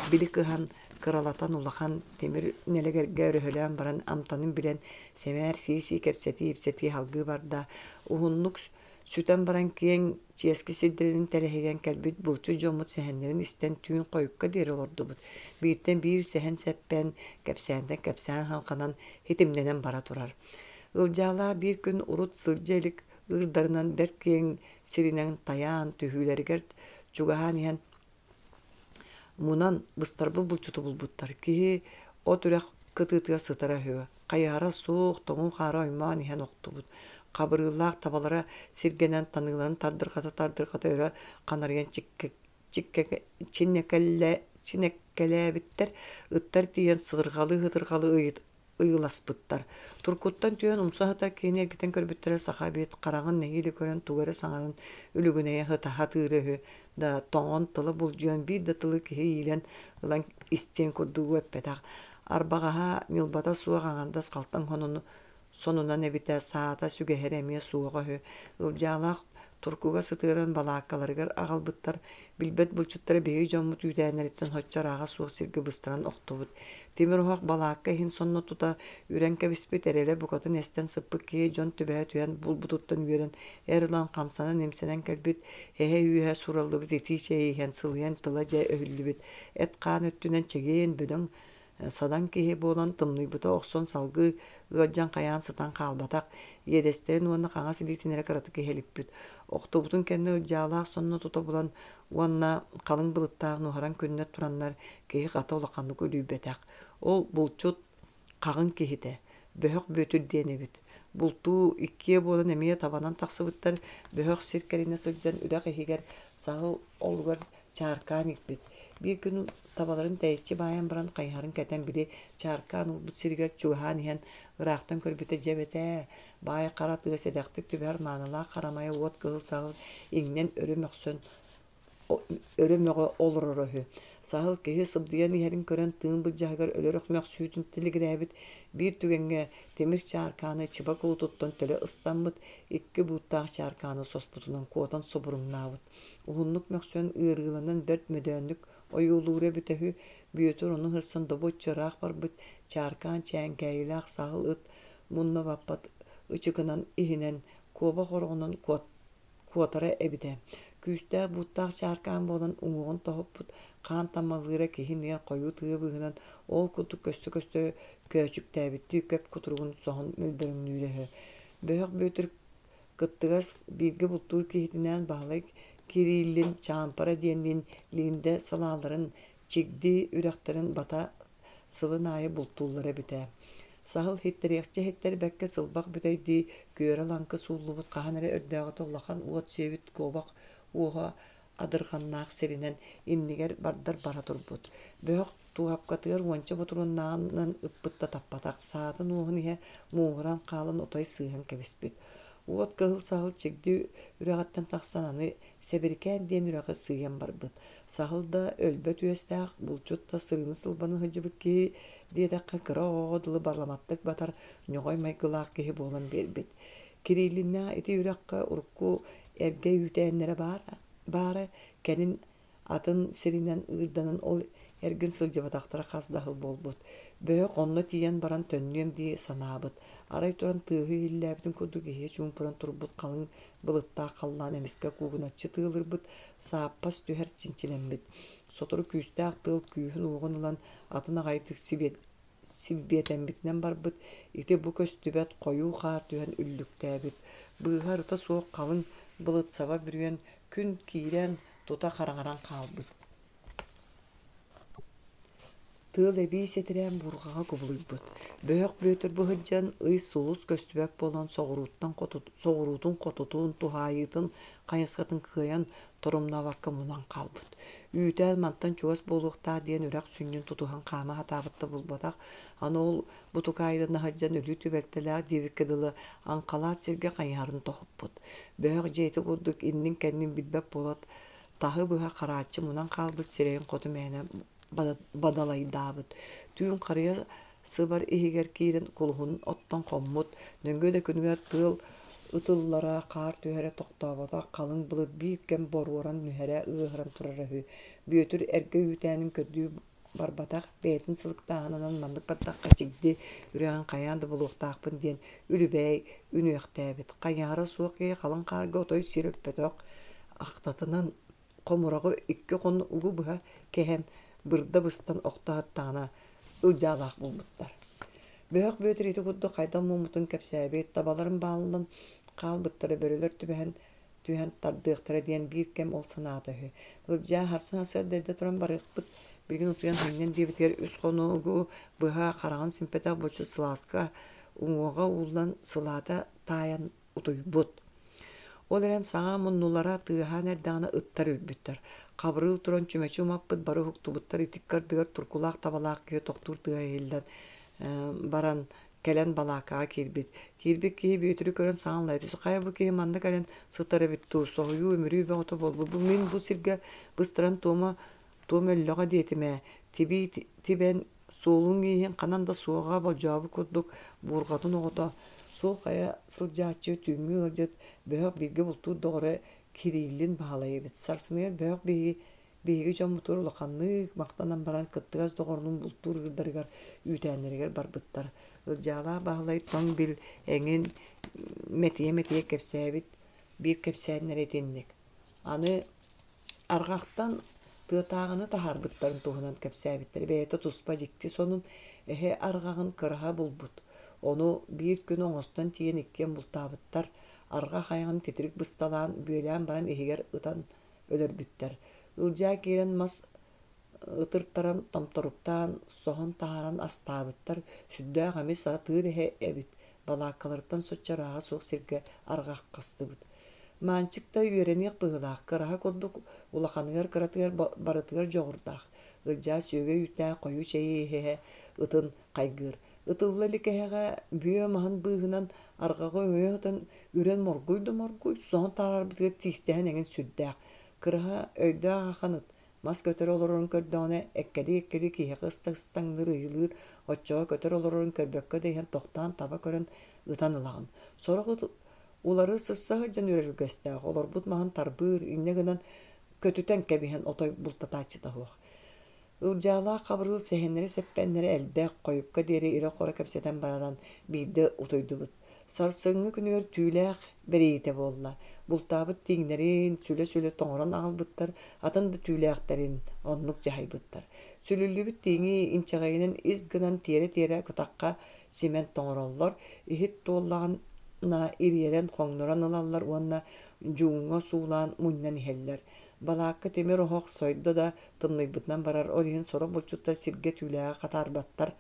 били кыһан кыралатан улахан тимир нэлэгэргэ өрөһөлөөн баран амтанын билэн сэмээр сии-сии кэпсэтии-ипсэтии салгыы барда. Уһуннук сүтэн баран киэҥ чиэски сирдэринэн тэлэһийэн кэлбит булчут дьоммут сэһэннэрин истэн түүн хойукка диэри олордубут. Бииртэн биир сэһэн-сэппэн, кэпсээнтэн кэпсээн халҕанан, хитимнэнэн бара турар. Ылдьаалаах биир күн урут сылдьа илик ыырдарынан бэрт киэҥ сиринэн тайаан түһүүлэригэр чугаһаан иһэн мунан быстарбыт булчуту булбуттар. Киһи от үрэх кытыытыгар сытара үһү. Хайыһара суох, тоҥуу хаара оймоон иһэн охтубут. Хабырыыллаах табалара сиргэнэн таныыларын тардырҕата-тардырҕата өрө ханарыйан чинэкэлээбиттэр. Ыттар тиийэн сытырҕалыы-сытырҕалыы ыйыласпыттар. Туркуттан түһэн умса сытар киһини эргитэн көрбүттэрэ саха эбит, хараҕын нэһиилэ көрөн тугу эрэ саҥаран үлүгүнэйэ сытаһатыыра үһү да, тоҥон тыла булдьуйан биир да тылы киһи иилэн ылан истиэн курдугу эппэтэх. Арбаҕаһа ньылбата суох аҥардас халтаҥ сонуну сонунан эбитэ, саата сүгэһэрэ эмиэ суоҕа үһү. Ылдьаалаах туркуга сытыаран балааккаларыгар аҕалбыттар, билбэт булчуттара биһиги дьоммут үүтээннэриттэн соччо ырааҕа суох сиргэ быстаран охтубут. Тимир оһох балаакка иһин сонно тута үрэн кэбиспит, эрэлэ букатын эстэн сыппыт киһи дьон түбэһэ түһэн булбутуттан үөрэн, эр ылан хамсанан-имсэнэн кэлбит, эһэ үөһэ суураллыбыт итии чэйи иһэн сылыйан тыла дьэ өһүллүбүт, эт-хаан өттүнэн чэгиэн, бөдөҥ Садаҥ киһи буолан тымныйбыта охсон салгыы ыалдьан хайаан сытан хаалбатах, иэдэстэрин уонна хаҥас илиитин эрэ кыратык иһэлиппит. Охтубутун кэннэ Ылдьаалаах сонно тута булан уонна халыҥ былыттаах нуһараҥ күннэр тураннар киһи хата улаханнык үлүйбэтэх. Ол булчут хаҕын киһитэ, Бөһөх Бүөтүр диэн эбит. Бултуу иккиэ буолан эмиэ табанан тахсыбыттар, бөһөх сир кэринэ сылдьан үрэх иһигэр саһыл олугар чааркаан икпит. Биир күн табаларын тэйиччи баайан баран хайыһарын кэтэн били чааркаан уурбут сиригэр чугаһаан иһэн ыраахтан көрбүтэ дьэ эбэтээ, баай хара тыа сэдэхтик түбэһэр маанылаах харамайа уот кыһыл саһыл иҥнэн өрө мөхсөн өрө мөҕө олороро үһү. Саһыл киһи сыбдыйан иһэрин көрөн тыын былдьаһыгар өлөр мөхсүүтүн тилигирээбит биир түгэҥҥэ тимир чааркааны чыба кулутуттан төлө ыстаммыт, икки бууттаах чааркааны соспутунан куотан субуруҥнаабыт. Уһуннук мөхсөн ыарыыланан бэрт мөдөөннүк ойуулуура эбитэ үһү, Бүөтүр ону сырсан добуочча ыраах барбыт чааркаан чээҥкээйилээх саһыл ыт мунна баппат ычыкынан иһинэн куобах ороҕунан куотара эбитэ. Күүстээх бууттаах чааркаан буолан уҥуоҕун тоһуппут, хаан таммалыыра киһи иннигэр хойуу тыа быыһынан ол курдук көстө-көстө көөчүктээбиттии көп кутуругун соһон мөлбөрөҥнүүрэ үһү. Бөһөх Бүөтүр кыттыгас бииргэ бултуур киһитинээн Баһылай Кириллин Чаампара диэнниин Линдэ салааларын, Чигди үрэхтэрин бата сылын аайы бултууллара эбитэ. Саһыл иһиттэриэхчэ иһиттэрбэккэ сылбах бүтэйдии күөрэ-лаҥкы сууллубут хаһан эрэ өрдөөҕүтэ улахан уот сиэбит куобах уоһа адырҕаннаах сиринэн иннигэр бардар бара турбут. Бөһөх туоһапкатыгар уонча ботуруоннааҕынан ыппыт да таппатах, саатын уоһун иһэ мууһуран хаалан отой сыыһан кэбиспит. Уот кыһыл саһыл Чигди үрэҕиттэн тахсан аны Сэбирикээн диэн үрэҕи сыыйан барбыт. Саһыл да өлбөт үөстээх, булчут да сырыыны-сылбаны сылдьыбыт киһи диэтэххэ кыра оҕоҕо дылы баламаттык батар ньоҕой майгылаах киһи буолан биэрбит. Кириллиннээх ити үрэххэ урукку эргэ үүтээннэрэ баара, кэлин атын сиринэн ыырданан ол эргин сылдьыбатахтара хас да сыл буолбут. Бөһөх онно тиийэн баран төннүөм дии санаабыт. Арай туран тыаһы иһиллээбитин курдук иһэ чуумпуран турбут халыҥ былыттаах халлаан эмискэ куугуначчы тыалырбыт, сааппас түһэр чинчилэммит. Сотору күүстээх тыал күүһүн-уоҕун ылан атын аҕайдык силбиэтэммитинэн барбыт, ити-бу көстүбэт хойуу хаар түһэн үллүктээбит. Быыһа-арыта суох халыҥ былыт саба бүрүйэн, күн киирэн, тута хараҥаран хаалбыт. Тыал эбии сэтирээн буурҕаҕа кубулуйбут. Бөһөх Бүөтүр бу сылдьан ый сулус көстүбэт буолан соҕурууттан соҕуруутун хотутун, туһаайыытын хайысхатын кыайан торумнаабакка мунан хаалбыт. Үүтээн мантан чугас буолуохтаах диэн үрэх сүнньүн тутуһан хаама сатаабыт да булбатах. Аны ол бутукаайдана сылдьан өлүү түбэлтэлээх диэбиккэ дылы аҥхалаат сиргэ хайыһарын тоһуппут. Бөһөх дьиэтэ курдук иннин-кэннин билбэт буолат таһы быһа харааччы мунан хаалбыт сирэйин хоту мээнэ бадалайдаабыт. Түүн харыйа сыбар иһигэр киирэн кулуһунун оттон хоммут, нөҥүө да күнүгэр тыал ытыллара, хаар түһэрэ тохтооботох, халыҥ былыт биир кэм боруоран нүһэрэ ыаһыран турара үһү. Бүөтүр эргэ үүтээнин көрдүү барбатах, бэйэтин сылыктааһынынан маннык бардахха чигди үрэҕин хайаан да булуохтаахпын диэн үлүбээй үнүөхтээбит. Хайаара суох киһи халыҥ хаарга отой сир өппөтөх, ахтатынан хомураҕы икки хонугу быһа кэһэн, бырда быстан охто сыттаҕына ылдьаалаах булбуттар. Бөһөх Бүөтүр ити курдук хайдах муммутун кэпсээбит, табаларын бааллан хаалбыттара бөрөлөр түбэһэн түһэн тардыахтара диэн биир кэм ол санаата үһү. Ылдьаа харсын сарсыарда эрдэ туран барыахпыт, билигин утуйан сынньан диэбитигэр үс хонугу быһа хараҕын симпэтэх боччу сылааска уҥуоҕа ууллан сылаата таайан утуйбут. Ол эрэн саҥа муннулара тыаһаан эрдэҕинэ ыттар үрбүттэр. Хабырыыл туран чүмэчи умаппыт бары уһуктубуттар итиккэ ардыгар туркулаах табалаах киһи тохтуур тыаһа иһиллэн баран кэлэн балааккаҕа киирбит. Киирбит киһи Бүөтүрү көрөн саҥа аллайа түстэ. Хайа бу киһи манна кэлэн сытар эбит дуу, соһуйуу, өмүрүү бөҕөтө буолбут. Бу мин бу сиргэ быстаран туома туом өллөҕө диэтим ээ. Тибии тибэн суолуҥ-ииһиҥ ханан да суоҕа болдьообут курдук буурҕатын оҕото, суол хайа сылдьааччы, түүҥҥү ыалдьыт, бөһөх бииргэ бултуур доҕоро Кириллин Баһылай эбит. Сарсыныгар бөһөх биһиги биһиги дьоммутугар улаханнык махтанан баран кыттыгас доҕорунуун бултуур ыырдарыгар, үүтээннэригэр барбыттар. Ылдьаалаах Баһылай тоҥ бил эҥин мэтийэ-мэтийэ кэпсээбит биир кэпсээннэрэ итинник. Аны Арҕахтан тыатааҕыны таһаарбыттарын туһунан кэпсээбиттэрэ бэйэтэ туспа дьикти сонун эһэ арҕаҕын кыраһа булбут. Ону биир күн оҥостон тиийэн иккиэн бултаабыттар. Арҕах айаҕын титирик бысталаан, бүөлээн баран иһигэр ытан өлөрбүттэр. Ылдьаа киирэн мас ытыртаран, томторуктаан, соһон таһааран астаабыттар. Сүрдээх эмис атыыр эһэ эбит. Балааккаларыттан соччо ырааҕа суох сиргэ арҕах хастыбыт. Маанчык да үөрэниэх быһыылаах, кыраһа курдук улаханыгар-кыратыгар барытыгар дьоҕурдаах, ылдьаа сүөгэй үүттээх хойуу чэйи иһэ ытын хайгыыр. Ытылла илик эһэҕэ бүө маһын быыһынан арҕаҕы өҥөйө сытан үрэн моргуй да моргуй, соһон таһаарарбытыгар тиистэһэн эҥин сүрдээх. Кыраһа өйдөөх ахан ыт, мас көтөрө олорорун көрдөҕүнэ, эккэлии-эккэлии киһиэхэ ыстаҥныыр, ыйылыыр, оччоҕо көтөр олорорун көрбөккө да иһэн тохтоон таба көрөн ытан ылаҕын. Сорох ыт Улары сырса сылдьан үрэр үгэстээх, олорбут маһын тарбыыр, инньэ гынан көтүтэн кэбиһэн отой бултатааччыта суох. Ылдьаалаах Хабырыыл сэһэннэрэ-сэппэннэрэ элбэх, хойукка диэри ирэ-хоро кэпсэтэн баран биирдэ утуйдубут. Сарсыҥҥы күнүгэр түүлээх бэрийиитэ буолла. Бултаабыт тииҥнэрин сүлэ-сүлэ тоҥорон аҕалбыттар, атын да түүлээхтэрин оннук дьаһайбыттар. Сүлүллүбүт тииҥи инчэҕэйинэн ис гынан тиэрэ-тиэрэ кытахха симэн тоҥороллор, иһит туоллаҕына ириэрэн хоҥнорон ылаллар уонна дьууҥҥа суулаан мунньан иһэллэр. Балаакка тимир оһох сойдо да тымныйбытынан барар, ол иһин сорох булчуттар сиргэ түүлээҕи хатаарбаттар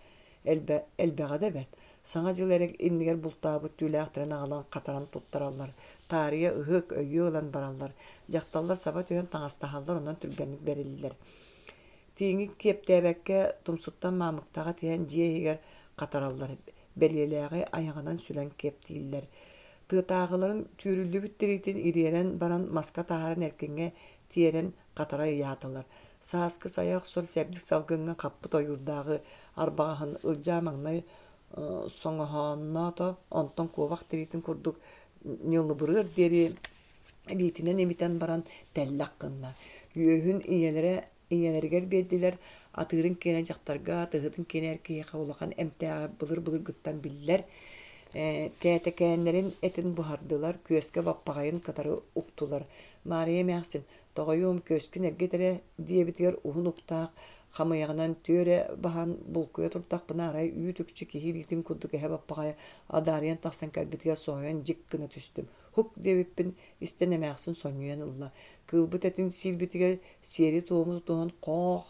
элбэҕэ да бэрт. Саҥа дьыл эрэ иннигэр бултаабыт түүлээхтэрин аҕалан хатаран туттараллар, таарыйа ыһык, өйүө ылан бараллар. Дьахталлар саба түһэн таҥастаһаллар, онон түргэнник бэриллэр. Тииҥи киэптээбэккэ тумсуттан маамыктаҕа тиһэн дьиэ иһигэр хатараллар, бэлиэлээҕи айаҕынан сүлэн киэптииллэр. Тыатааҕыларын түүрүллүбүт тириитин ириэрэн баран маска таһааран эркиҥҥэ тиэрэн хатара ыйаатылар. Сааскы сайа охсор чэбдик салгыҥҥа хаппыт ойуурдааҕы арбаҕаһын Ылдьаа маҥнай соҥоһоонноото, онтон куобах тириитин курдук ньылыбырыар диэри илиитинэн имитэн баран тэллэх гынна. Үөһүн ийэлэрэ ийэлэригэр биэрдилэр, атыырын киэнэ дьахтарга, тыһытын киэнэ эр киһиэхэ улахан эмтээҕэ былыр-былыргыттан биллэр. Тээтэкээннэрин этин буһардылар, күөскэ баппаҕайын кытары уктулар. Маарыйа эмээхсин, тоҕойуом, күөскүн эргит эрэ диэбитигэр уһун уктаах хамыйаҕынан түөрэ баһан булкуйа турдахпына арай үүт-үкчү киһи илиитин курдук эһэ баппаҕайа адаарыйан тахсан кэлбитигэр соһуйан дьик гына түстүм. Һук диэбиппин истэн эмээхсин сонньуйан ылла. Кыылбыт этин сиирбитигэр сиэри-туому тутуһан хоох,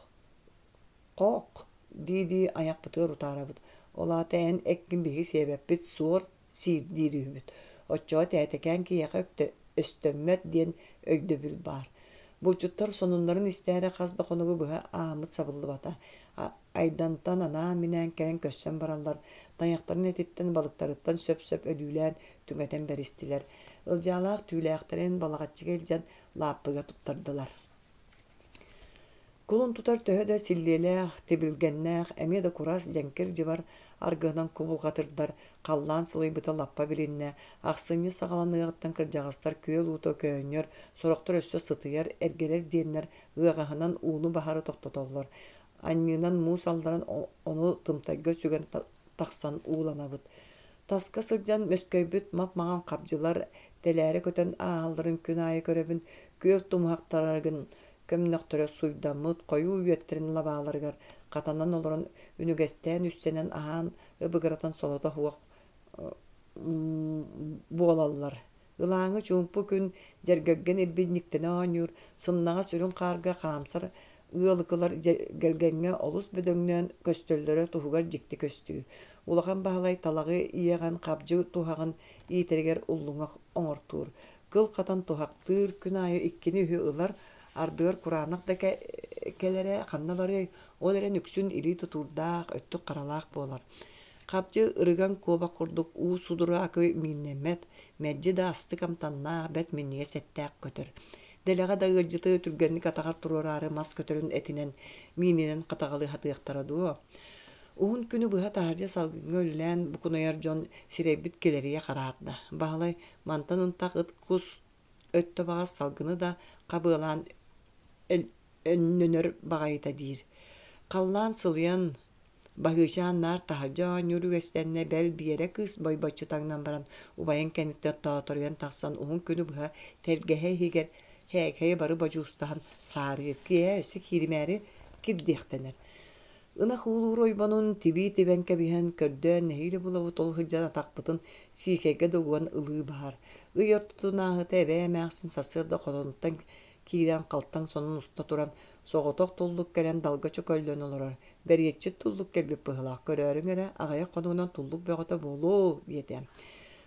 хоох дии-дии айахпытыгар утаарабыт. Ол аата эн эккин биһиги сиэбэппит, суор сиир диир үһүбүт. Оччоҕо тээтэкээн киһиэхэ өстөммөт диэн өйдөбүл баар. Булчуттар сонуннарын истээри хас да хонугу быһа ааммыт сабыллыбата. Айдантан анаан-минээн кэлэн көрсөн бараллар, тайахтарын этиттэн, балыктарыттан сөп-сөп өлүүлээн түҥэтэн бэристилэр. Ылдьаалаах түүлээхтэрин Балаҕаччыга илдьэн лааппыга туттардылар. Кулун тутар төһө да силлиэлээх, тибилгэннээх, эмиэ да курас дьэҥкир дьыбар аргыһынан кубулҕатырдар, халлаан сылыйбыта лаппа билиннэ, ахсынньы саҕаланыаҕыттан кырдьаҕастар күөл уута көөнньөр, сорохтор өссө сытыйар, эргэрэр диэннэр ыаҕаһынан ууну баһары тохтотоллор. Анньыынан муус алларан ону тымтайга сүгэн тахсан ууланабыт. Таска сылдьан мөскөйбүт мап-маҥан хабдьылар тэлээрэ көтөн ааһалларын күн аайы көрөбүн, күөл тумуһахтарыгын көмнөхтөрө суйдаммыт хойуу үөттэрин лабааларыгар хатанан олорон үнүгэстээн үссэнэн аһаан ыбыгыратан солото суох буолаллар. Ылааҥы чуумпу күн дьэргэлгэн ирбинньиктэнэ оонньуур, сымнаҕас үрүҥ хаарга хаамсар ыалыкылар дьэргэлгэҥҥэ олус бөдөҥнөөн көстөллөрө туһугар дьикти көстүү. Улахан Баһылай талаҕы иэҕэн хабдьы туһаҕын иитэригэр уллуҥах оҥортуур, кыл хатан туһахтыыр, күн аайы иккини-үһү ылар, ардыгар кураанах да кэлэрэ ханна барыай, ол эрэн үксүн илии тутуурдаах, өттүк харалаах буолар. Хабдьы ырыган куобах курдук уу судураакы мииннэммэт, мэлдьи да астык амтаннаах, бэрт минньигэс эттээх көтөр. Дэлэҕэ да ыалдьыты түргэнник атаҕар туруораары мас көтөрүн этинэн, миининэн хатаҕалыы сатыахтара дуо? Уһун күнү быһа таһырдьа салгыҥҥа үлэлээн букунайар дьон сирэйбит килэрийэ хараарда. Баһылай мантан ынтах ыт кус өттө баҕас салгыны да хабыалаан өннөнөр баҕайыта диир. Халлаан сылыйан, Баһыычаан наар таһырдьа оонньуур үгэстэннэ, бэл Биэрэ кыыс бойбоччу таҥнан баран, убайын кэнниттэн тооторуйан тахсан уһун күнү быһа тэлгэһэ иһигэр һээкэйи бары бодьуустаһан саарыыр, киэһэ өссө кииримээри кирдиэхтэнэр. Ынах уулуур ойбонун тибии тибэн кэбиһэн, көрдөөн нэһиилэ булабыт ол сылдьан атахпытын сиикэйгэ да уган ылыы баар. Ый ортотунааҕыта эбээ эмээхсин сарсыарда хотонуттан киирэн халтаҥ сонун уста туран, соҕотох туллук кэлэн далга чөкөллөн олорор. Бэриэтчит туллук кэлбит быһыылаах, көрөөрүҥ эрэ, аҕыйах хонугунан туллук бөҕөтө буолуо диэтэ.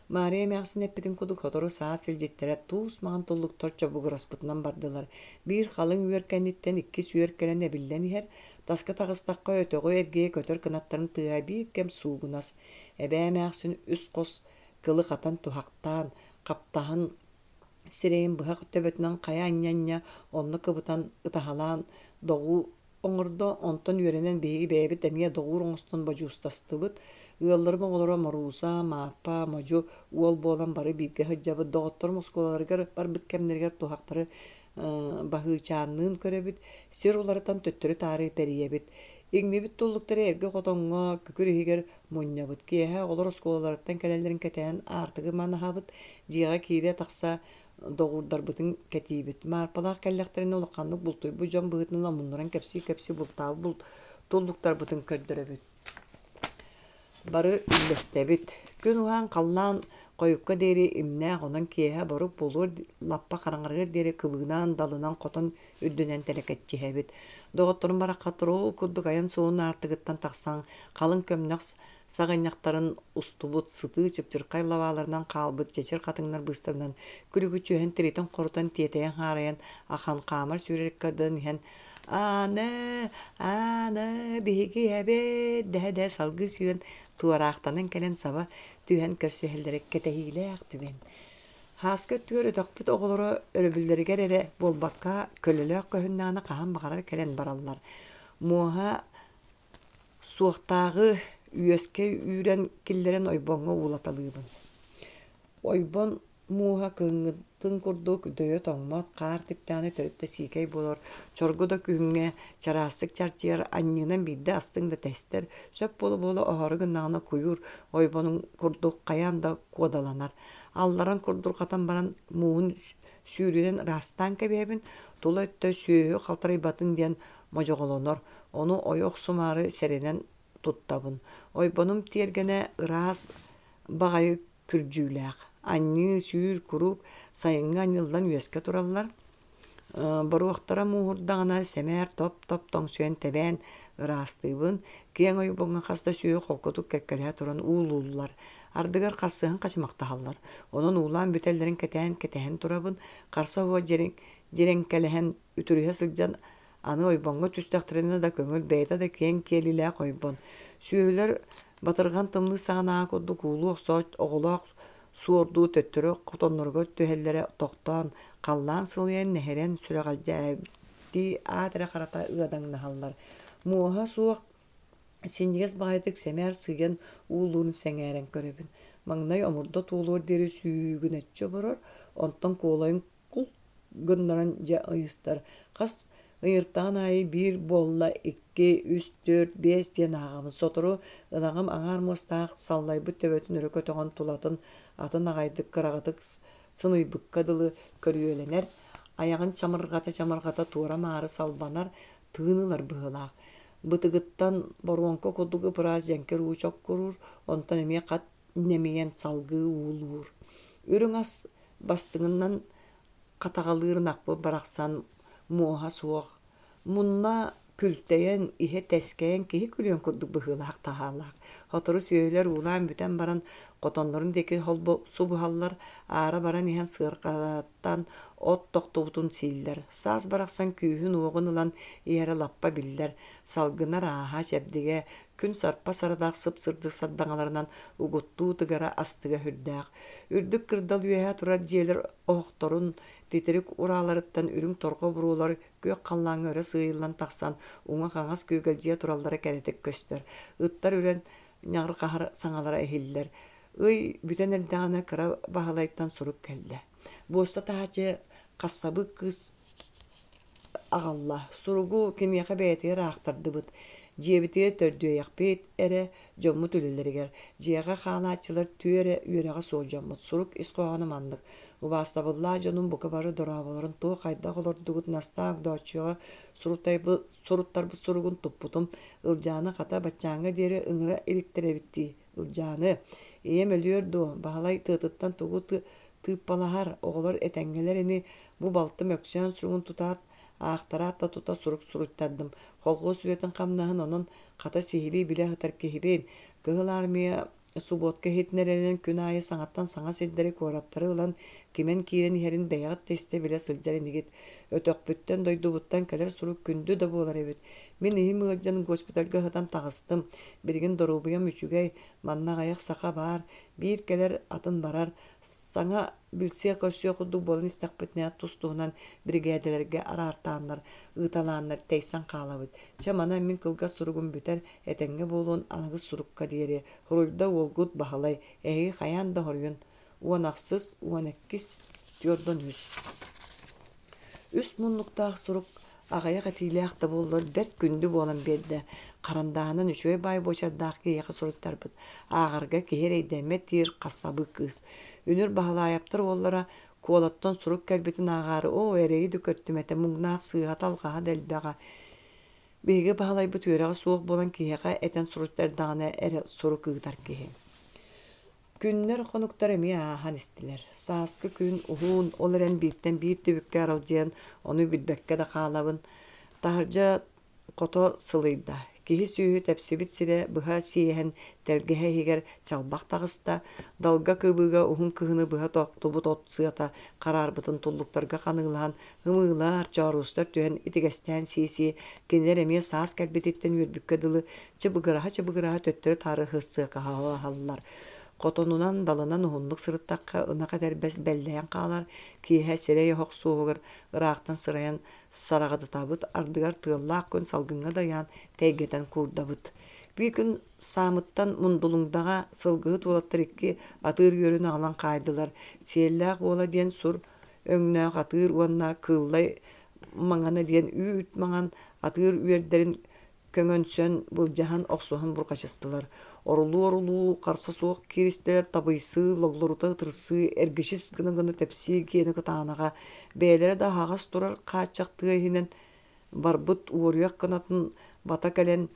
Маарыйа эмээхсин эппитин курдук сотору саас илдьиттэрэ туус маҥан туллуктар чобугураспытынан бардылар. Биир халыҥ үөр кэнниттэн иккис үөр кэлэн эбиллэн иһэр, таска таҕыстахха өтөҕү эргийэ көтөр кынаттарын тыаһа биир кэм суугунас. Эбээ эмээхсин үс хос кылы хатан туһахтаан, хаптаһан сирэйин быһах төбөтүнэн хайа анньа-анньа онно кыбытан ытаһалаан доҕуу оҥордо, онтон үөрэнэн биһиги бэйэбит эмиэ доҕуур оҥостон бодьуустастыбыт. Ыалларым оҕолоро Морууса, Мааппа, Модьу уол буолан бары бииргэ сылдьабыт. Доҕотторум оскуолаларыгар барбыт кэмнэригэр туһахтары Баһыычаанныын көрөбүт, сир уларытан төттөрү-таары тэрийэбит. Иҥнибит туллуктары эргэ хотоҥҥо, күкүр иһигэр мунньабыт. Киэһэ оҕолор оскуолаларыттан кэлэллэрин кэтэһэн аартыгы манаһабыт, дьиэҕэ киирэ-тахса доҕуурдарбытын кэтиибит. Маарпалаах кэллэхтэринэ улаханнык бултуйбут дьон быһыытынан омуннуран кэпсии-кэпсии бултаабыт булт туллуктарбытын көрдөрөбүт. Бары үллэстэбит. Күн уһаан халлаан хойукка диэри имнээх, онон киэһэ борук буолуор лаппа хараҥарыар диэри кыбыынан, далынан хотон үрдүнэн тэлэкэччиһэбит. Доҕотторум бараххаттар ол курдук айан суолун аартыгыттан тахсан, халыҥ көмнөх саҕынньахтарын устубут, сытыы чыпчырхай лабааларынан хаалбыт чэчир хатыҥнар быыстарынан күлүгүчүһэн тиритэн-хорутан тиэтэйэн-хаарайан ахан хаамар сүүрэр ыккардынан иһэн «Ааны, ааны, биһиги иһэбит» дэһэ-дэһэ салгыы сүүрэн туораахтанан кэлэн саба түһэн көрсүһэллэрэ кэтэһиилээх түгэн. Һааска өттүгэр өтөхпүт оҕолоро өрөбүллэригэр эрэ буолбакка, көлөлөөх көһүннэҕинэ хаһан баҕарар кэлэн бараллар. Муоһа суохтааҕы үөскэ үүрэн киллэрэн ойбоҥҥо уулаталыыбын. Ойбон мууһа кыһыҥҥытын курдук дөйө тоҥмот, хаар типтэҕинэ төрүт да сиикэй буолар, чоргу да күһүҥҥэ чараастык чарчыйар, анньыынан биирдэ астыҥ да тэстэр, сөп буола-буола оһоору гыннаҕына куйуур ойбонун курдук хайаан да куодаланар. Алларан курдурҕатан баран мууһун сүүрүнэн ыраастаан кэбиһэбин, тула өттө сүөһү халтарыйбатын диэн модьоҕолонор, ону ойо охсумаары сэрэнэн туттабын. Ойбонум тиэргэнэ ыраас баҕайы күрдьүүлээх. Анньыы, сүүр куруук сайыҥҥы анньыллан үөскэ тураллар. Боруохтара мууһурдаҕына сэмээр топ-топ тоҥсуйан тэбээн ыраастыыбын. Киэҥ ойбоҥҥо хас да сүөһү холкутук кэккэлэһэ туран уулууллар. Ардыгар харсыһан хачымахтаһаллар. Онон уулаан бүтэллэрин кэтээн кэтэһэн турабын. Харса уо дьирэҥкэлэһэн үтүрүһэ сылдьан аны ойбоҥҥо түстэхтэринэ да көҥүл бэйэтэ да киэҥ киэлилээх ойбон. Сүөһүлэр батырҕан тымныы саҕанааҕы курдук уулуу охсоот оҕолоох суордуу төттөрү хотонноругар түһэллэрэ тохтоон, халлаан сылыйан нэһирэн сүрэҕэлдьээбиттии аат эрэ харата ыадаҥнаһаллар. Муоһа суох синньигэс баҕайытык сэмээр сыыйан уулуурун сэҥээрэн көрөбүн. Маҥнай омурда туолуор диэри сүүгүнэччи оборор, онтон куолайын кул гыннаран дьэ ыйыстар. Хас ыйыртаҕын аайы биир буолла, икки, үс, түөрт, биэс диэн ааҕабын. Сотору ынаҕым аҥаар муостаах саллайбыт төбөтүн өрө көтөҕөн тулатын атын аҕайдык кыраҕытык сыныйбыкка дылы көрүөлэнэр, айаҕын чамырҕата-чамырҕата туора-маары салбанар, тыын ылар быһыылаах. Бытыгыттан боруоҥка курдук ып-ыраас дьэҥкир уу чоккуруур, онтон эмиэ хат нэмийэн салгыы уулуур. Үрүҥ ас бастыҥынан хатаҕалыыр ынахпыт барахсан муоһа суох, мунна күлтэйэн, иһэ тэскэйэн киһи күлүөн курдук быһыылаах-таһаалаах. Сотору сүөһүлэр уулаан бүтэн баран хотоннорун диэки субуһаллар, аара баран иһэн сыарҕаттан от тохтубутун сииллэр. Саас барахсан күүһүн-уоҕун ылан иһэрэ лаппа биллэр, салгынар ааһа чэбдигэ, күн сарпа сарадаах сып-сырдык сардаҥаларынан угуттуу тыгара астыга сүрдээх. Үрдүк кырдал үөһэ турар дьиэлэр оһохторун титирик урааларыттан үрүҥ торҕо буруолар күөх халлааҥҥа өрө сыыйыллан тахсан уҥа-хаҥас күөгэлдьийэ тураллара кэрэтик көстөр. Ыттар үрэн ньаҕырҕаһар саҥалара иһиллэр. Ый бүтэн эрдэҕинэ Кыра Баһылайтан сурук кэллэ. Буоста таһааччы хассабык кыыс аҕалла. Суругу киниэхэ бэйэтигэр аахтардыбыт. Дьиэбитигэр төрдүөйэхпит эрэ, дьоммут үлэлэригэр. Дьиэҕэ хаалааччылар түө эрэ үөрэҕэ суох дьоммут. Сурук ис хоһооно маннык: Убаастабыллаах дьонум бука бары дорооболорун туох хайдах олордугут Настаа Огдооччуйаҕа суруттарбыт суругун туппутум. Ылдьаана хата баччааҥҥа диэри ыҥыра иликтэр эбит дии. Ылдьааны, ийэм өлүөр дуо, Баһылай тыатыттан тугу тыыппалаһар, оҕолор этэҥҥэлэр ини, бу балтым Өксөөн суругун тутаат, аахтараат да тута сурук суруйтардым. Холхуос үлэтин-хамнаһын онон хата сиһилии билэ сытар киһибин. Кыһыл Армия субуотка иһитиннэрэринэн күн аайы саҥаттан саҥа сирдэри, куораттары ылан кимэн киирэн иһэрин бэйэҕит да истэ-билэ сылдьар инигит. Өтөхпүттэн, дойдубуттан кэлэр сурук күндү да буолар эбит. Мин иһим ыалдьан госпитальга сытан таҕыстым. Билигин доруобуйам үчүгэй, манна аҕыйах саха баар, биир кэлэр, атын барар. Саҥа билсиэх-көрсүөх курдук буолан истэхпитинэ, тус-туһунан биригээдэлэргэ араартааннар, ыыталааннар тэйсэн хаалабыт. Чэ, манан мин кылгас суругум бүтэр, этэҥҥэ буолуон аныгыс сурукка диэри. Хоруйда уолгут Баһылай, эһиги хайаан да хоруйун. Уон ахсыс, уон иккис, түөрт уон үс. Үс муннуктаах сурук. Аҕыйах этиилээх да буоллар, бэрт күндү буолан биэрдэ. Харандааһынан үчүгэй баай буочардаах киһиэхэ суруттарбыт. Ааҕарга киһи эрэйдэммэт диир хасабы кыыс. Үнүр Баһылаайаптар уоллара Куолаттан сурук кэлбитин ааҕаары, оо, эрэйи да көрдүм этэ, муҥнаах сыыһата-алҕаһа да элбэҕэ. Биһиги Баһылайбыт үөрэҕэ суох буолан киһиэхэ этэн суруттардаҕына эрэ сурук ыытар киһи. Күннэр-хонуктар эмиэ ааһан истилэр. Сааскы күн уһун, ол эрэн бииртэн биир түбүккэ аралдьыйан, ону билбэккэ да хаалабын. Таһырдьа хото сылыйда. Киһи-сүөһү тэпсибит сирэ быһа сиэһэн тэлгэһэ иһигэр чалбах таҕыста, далга кыбыыга уһун кыһыны быһа тохтубут от сыата хараарбытын туллуктарга ханыылаһан ымыылар, чооруостар түһэн итигэстээн сии-сии, кинилэр эмиэ саас кэлбититтэн үөрбүккэ дылы чыбыгыраһа-чыбыгыраһа төттөрү-таары сыакаһалаһаллар. Хотонунан, далынан уһуннук сырыттахха ынах этэрбэс бэллэйэн хаалар, киэһэ сирэй оһох суоһугар ыраахтан сырайан сараҕадытабыт, ардыгар тыаллаах күн салгыҥҥа да ыйаан тэйгэтэн куурдабыт. Биир күн Саамыттан Мундулуҥдаҕа сылгыһыт уолаттар икки атыыр үөрүн аҕалан хаайдылар. Сиэллээх уола диэн сур өҥнөөх атыыр уонна Кыыллай маҥана диэн үүт маҥан атыыр үөрдэрин көҥөнсөн, былдьаһан, охсуһан бурҕачыстылар. Орулуу-орулуу харса суох кииристилэр, табыйсыы, логлорута ытырсыы, эргичис гына-гына тэпсии гиэнэ кытаанаҕа, бэйэлэрэ да аһаҕас турар хааччах тыа иһинэн барбыт уоруйах кынатын бата кэлэн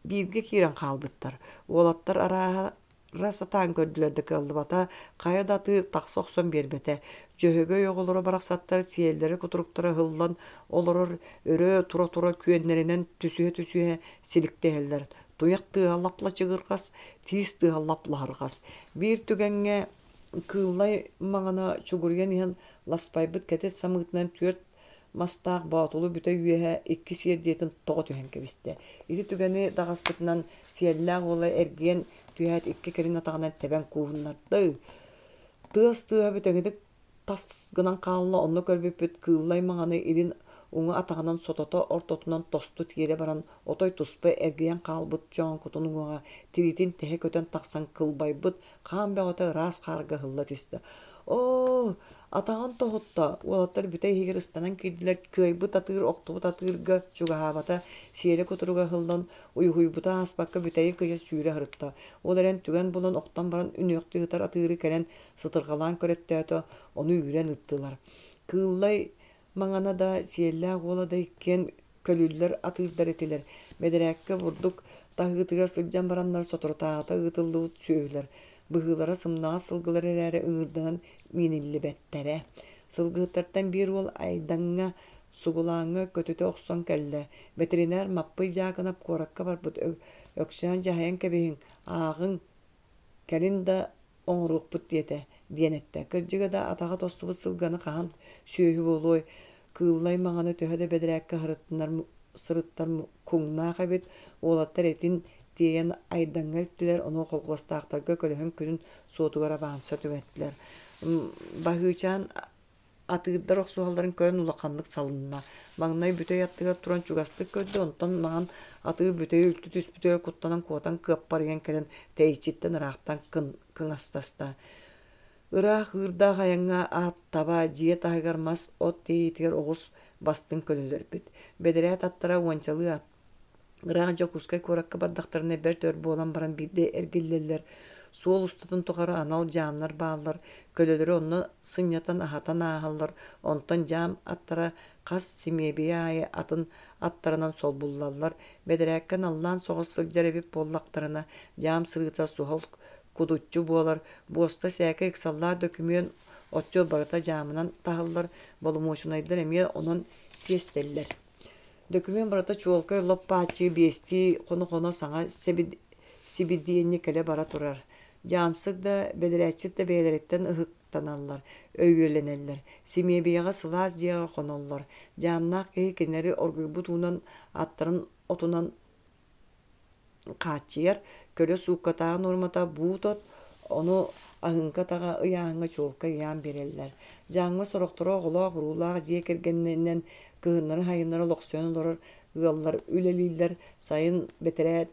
бииргэ киирэн хаалбыттар. Уолаттар арааһа сатаан көрдүлэр да кыаллыбата, хайа да атыыр тахса охсон биэрбэтэ. Дьөһөгөй оҕолоро барахсаттар сиэллэрэ-кутуруктара ыһыллан олорор өрө тура-тура күөннэринэн түсүһэ-түсүһэ силиктэһэллэр. Туйах тыаһа лап-лачыгырҕас, тиис тыаһа лап-лаһырҕас. Биир түгэҥҥэ кыыллай маҥана чугуруйан иһэн ласпайбыт кэтит самыытынан түөрт мастаах боотулу бүтэй үөһэ икки сиэрдийэтин тоҕо түһэн кэбистэ. Ити түгэни даҕаспытынан сиэллээх уола эргийэн түһээт икки кэлин атаҕынан тэбэн кууһуннарда. Тыас тыаһа бүтэҥитик тас гынан хаалла, онно көрбүппүт кыыллай маҥаны илин уҥа атаҕынан сотото ортотунан тосту тиэрэ баран отой туспа эргийэн хаалбыт чооҥкутун уҥуоҕа тириитин тэһэ көтөн тахсан кылбайбыт хаан бөҕөтө ыраас хаарга ыһылла түстэ. Оо, Атаҕын тоһутта, уолаттар бүтэй иһигэр ыстанан киирдилэр, кыайбыт атыыр охтубут атыырга чугаһаабата, сиэлэ кутуруга ыһыллан, уйуһуйбута ааспакка бүтэйи кыйа сүүрэ сырытта. Ол эрэн түгэн булан охтон баран үнүөхтүү сытар атыыры кэлэн сытырҕалаан көрөттөөтө, ону үүрэн ыыттылар. Кыыллай маҥана да, сиэллээх уола да иккиэн көлүллэр атыырдар этилэр. Бэдэрээккэ бурдук таһыытыгар сылдьан бараннар соторутааҕыта ыытыллыбыт сүөһүлэр быһыылара сымнаҕас сылгылар эрээри ыҥыырданан мииниллибэттэрэ. Сылгыһыттартан биир уол Айдаҥҥа, Сугулааҥҥа көтүтэ охсон кэллэ. Бэтэринээр Маппый Дьаакынап куоракка барбыт Өксөөн дьаһайан кэбиһиҥ, ааҕыҥ, кэлин да оҥоруохпут диэтэ, диэн эттэ. Кырдьыга да, атаҕа тостубут сылганы хаһан сүөһү буолуой, кыыллай маҥаны төһө да бэдэрээккэ сырыттынар сырыттар куҥнаах эбит, уолаттар этин тиэйэн Айдаҥҥа илтилэр, ону холхуостаахтарга көлөһүн күнүн суотугар абаанса түҥэттилэр. Баһыычаан Атыырдар охсуһалларын көрөн улаханнык салынна. Маҥнай бүтэй аттыгар туран чугастык көрдө, онтон маҥан атыыр бүтэйи үлтү түспүтүгэр куттанан куотан кыаппарыйан кэлэн тэйиччиттэн ыраахтан кыҥастаста. Ыраах ыырдаах айаҥҥа аат таба, дьиэ таһыгар мас, от тиэйиитигэр оҕус бастыҥ көлөлөрбүт. Бэдэрээт аттара уончалыы ат Ыраах Дьокуускай куоракка бардахтарына бэрт өр буолан баран биирдэ эргиллэллэр. Суол устатын тухары анал дьаамнар бааллар, көлөлөрү онно сынньатан, аһатан ааһаллар, онтон дьаам аттара хас симиэбийэ аайы атын аттарынан солбуллаллар. Бэдэрээккэ наллаан соҕус сылдьар эбит буоллахтарына, дьаам сырыыта суһал кудуччу буолар, буоста сээкэй ыксаллаах дөкүмүөн отчуот барыта дьаамынан таһыллар, боломуочунайдар эмиэ онон тиэстэллэр. Дөкүмүөн барыта чуолкай лоп-бааччы биэстии хоно-хоно саҥа сибидиэнньэ кэлэ-бара турар. Дьаамсык да, бэдэрээтчит да бэйэлэриттэн ыһыктаналлар, өйүөлэнэллэр. Симиэбийэҕэ сылаас дьиэҕэ хоноллор. Дьаамнаах киһи кинилэри оргуйбут уунан, аттарын отунан хааччыйар, көлө сууккатааҕы нуормата буут от, ону аһыҥка атаҕа ыйааһыҥҥа чуолкай ыйаан биэрэллэр. Дьааҥҥа сорохторо оҕолоох-уруулаах дьиэ кэргэнинэн кыһыннары-сайыннары олохсуйан олорор ыаллар үлэлииллэр, сайын бэтэрээт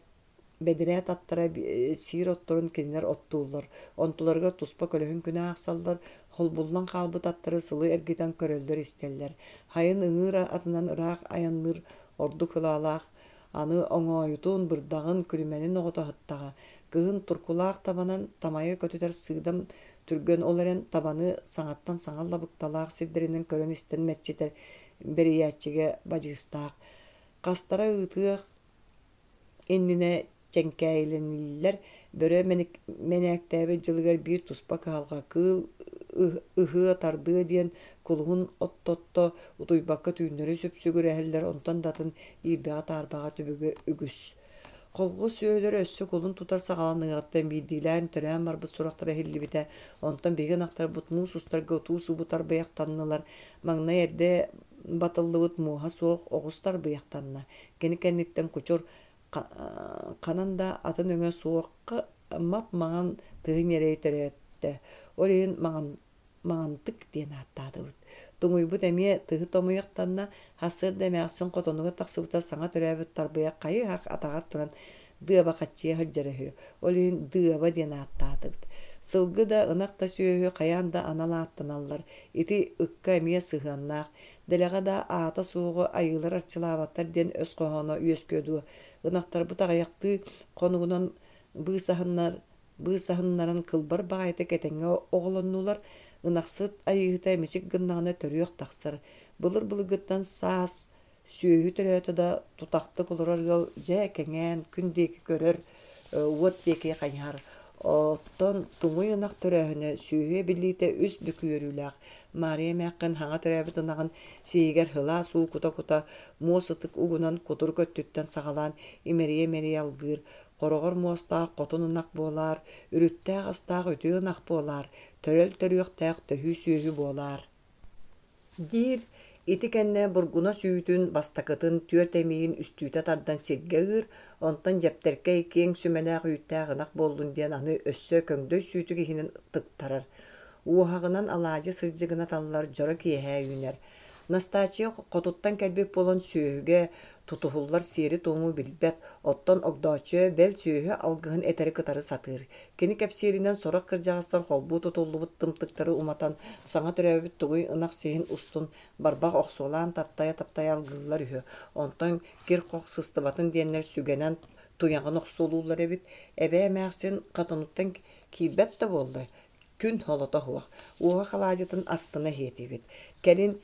Бэдэрээт аттара сиир отторун кинилэр оттууллар, онтуларыгар туспа көлөһүн күнэ аахсаллар, холбуллан хаалбыт аттары сылы эргитэн көрөллөр-истэллэр. Хайын ыҥыыр атынан ыраах айанныыр ордук ылаалаах, аны оҥоойутун, бырдаҕын, күлүмэнин оҕото аһыттаҕа. Кыһын туркулаах табанан тамайа көтүтэр сыыдам түргэн, ол эрэн табаны саҥаттан саҥа лабыкталаах сирдэринэн көрөн-истэн мэччитэр бэрийээччигэ бадьыыстаах. Хастара ыытыах иннинэ чэҥкээйилэниллэр бөрө мэнээктээбит дьылыгар биир туспа кыһалҕа кыыл ыһыа тардыа диэн кулуһун оттотто утуйбакка түүннэри сүпсүгүрэһэллэр онтон да атын иирбэҕэ-таарбаҕа түбүгэ үгүс. Колхоз сүөһүлэрэ өссө кулун тутар саҕаланыаҕыттан биирдиилээн төрөөн барбыт сурахтара иһиллибитэ. Онтон биһиги ынахтарбыт муус устарга утуу-субуу тарбыйахтаннылар. Маҥнай эрдэ батыллыбыт муоһа суох оҕус тарбыйахтанна. Кини кэнниттэн кучур ханан да атын өҥө суох мап-маҥан тыһы ньирэй төрөөттө. Ол иһин маҥан Маҥантык диэн ааттаатыбыт. Туҥуйбут эмиэ тыһы томуйахтанна, сарсыарда эмээхсин хотонугар тахсыбыта саҥа төрөөбүт тарбыйах хайы-һах атаҕар туран дыаба хаччыйа сылдьара үһү. Ол иһин дыаба диэн ааттаатыбыт. Сылгы да, ынах да сүөһү хайаан да анал ааттаналлар. Ити ыкка эмиэ сыһыаннаах. Дэлэҕэ да аата суоҕу айыылар арчылаабаттар диэн өс хоһооно үөскүө дуо? Ынахтарбыт аҕыйахтыы хонугунан быысаһыннар быысаһыннаран кылбар баҕайытык этэҥҥэ оҕолоннулар, ынахсыт айыыһыта мичик гыннаҕына төрүөх тахсар. Былыр-былыргыттан саас сүөһү төрөөтө да тутахтык олорор ыал дьэ кэҥээн күн диэки көрөр, уот диэки хайыһар. Оттон туҥуй ынах төрөөһүнэ сүөһү эбиллиитэ үс бүк үөрүүлээх. Маарыйа эмээххин хаҥа төрөөбүт ынаҕын сиһигэр сылаас уу кута-кута муос ытык угунан кутурук өттүттэн саҕалаан имэрийэ-имэрийэ алгыыр. Хороҕор муостаах хотун ынах буолаар, үрүттээх астаах үтүө ынах буолаар, төрөл төрүөхтээх төһүү сүөһү буолаар диир. Ити кэннэ бургунас үүтүн бастакытын түөрт эмиийин үстүүтэ тардан сиргэ ыыр, онтон дьэптэркэй киэҥ сүмэлээх үүттээх ынах буоллун диэн аны өссө көҥдөй сүүтүк иһинэн тыктарар. Уоһаҕынан алаадьы сырдьыгына таллар дьоро киэһэ үүнэр. Настааччыйа хотуттан кэлбит буолан сүөһүгэ тутуһуллар сиэри-туому билбэт, оттон Огдооччуйа бэл сүөһү алгыһын этэри кытары сатыыр. Кини кэпсииринэн сорох кырдьаҕастар холбуу тутуллубут тымтыктары уматан, саҥа төрөөбүт тугуй ынах сиһин устун барбах охсуолаан таптайа-таптайа алгыыллар үһү. Онтон кир-хох сыстыбатын диэннэр сүгэнэн туйаҕын охсуолууллар эбит. Эбээ эмээхсин хотонуттан киирбэт да буолла, күн холото суох, уоһах алаадьытын астына иһиэтибит. Кэлин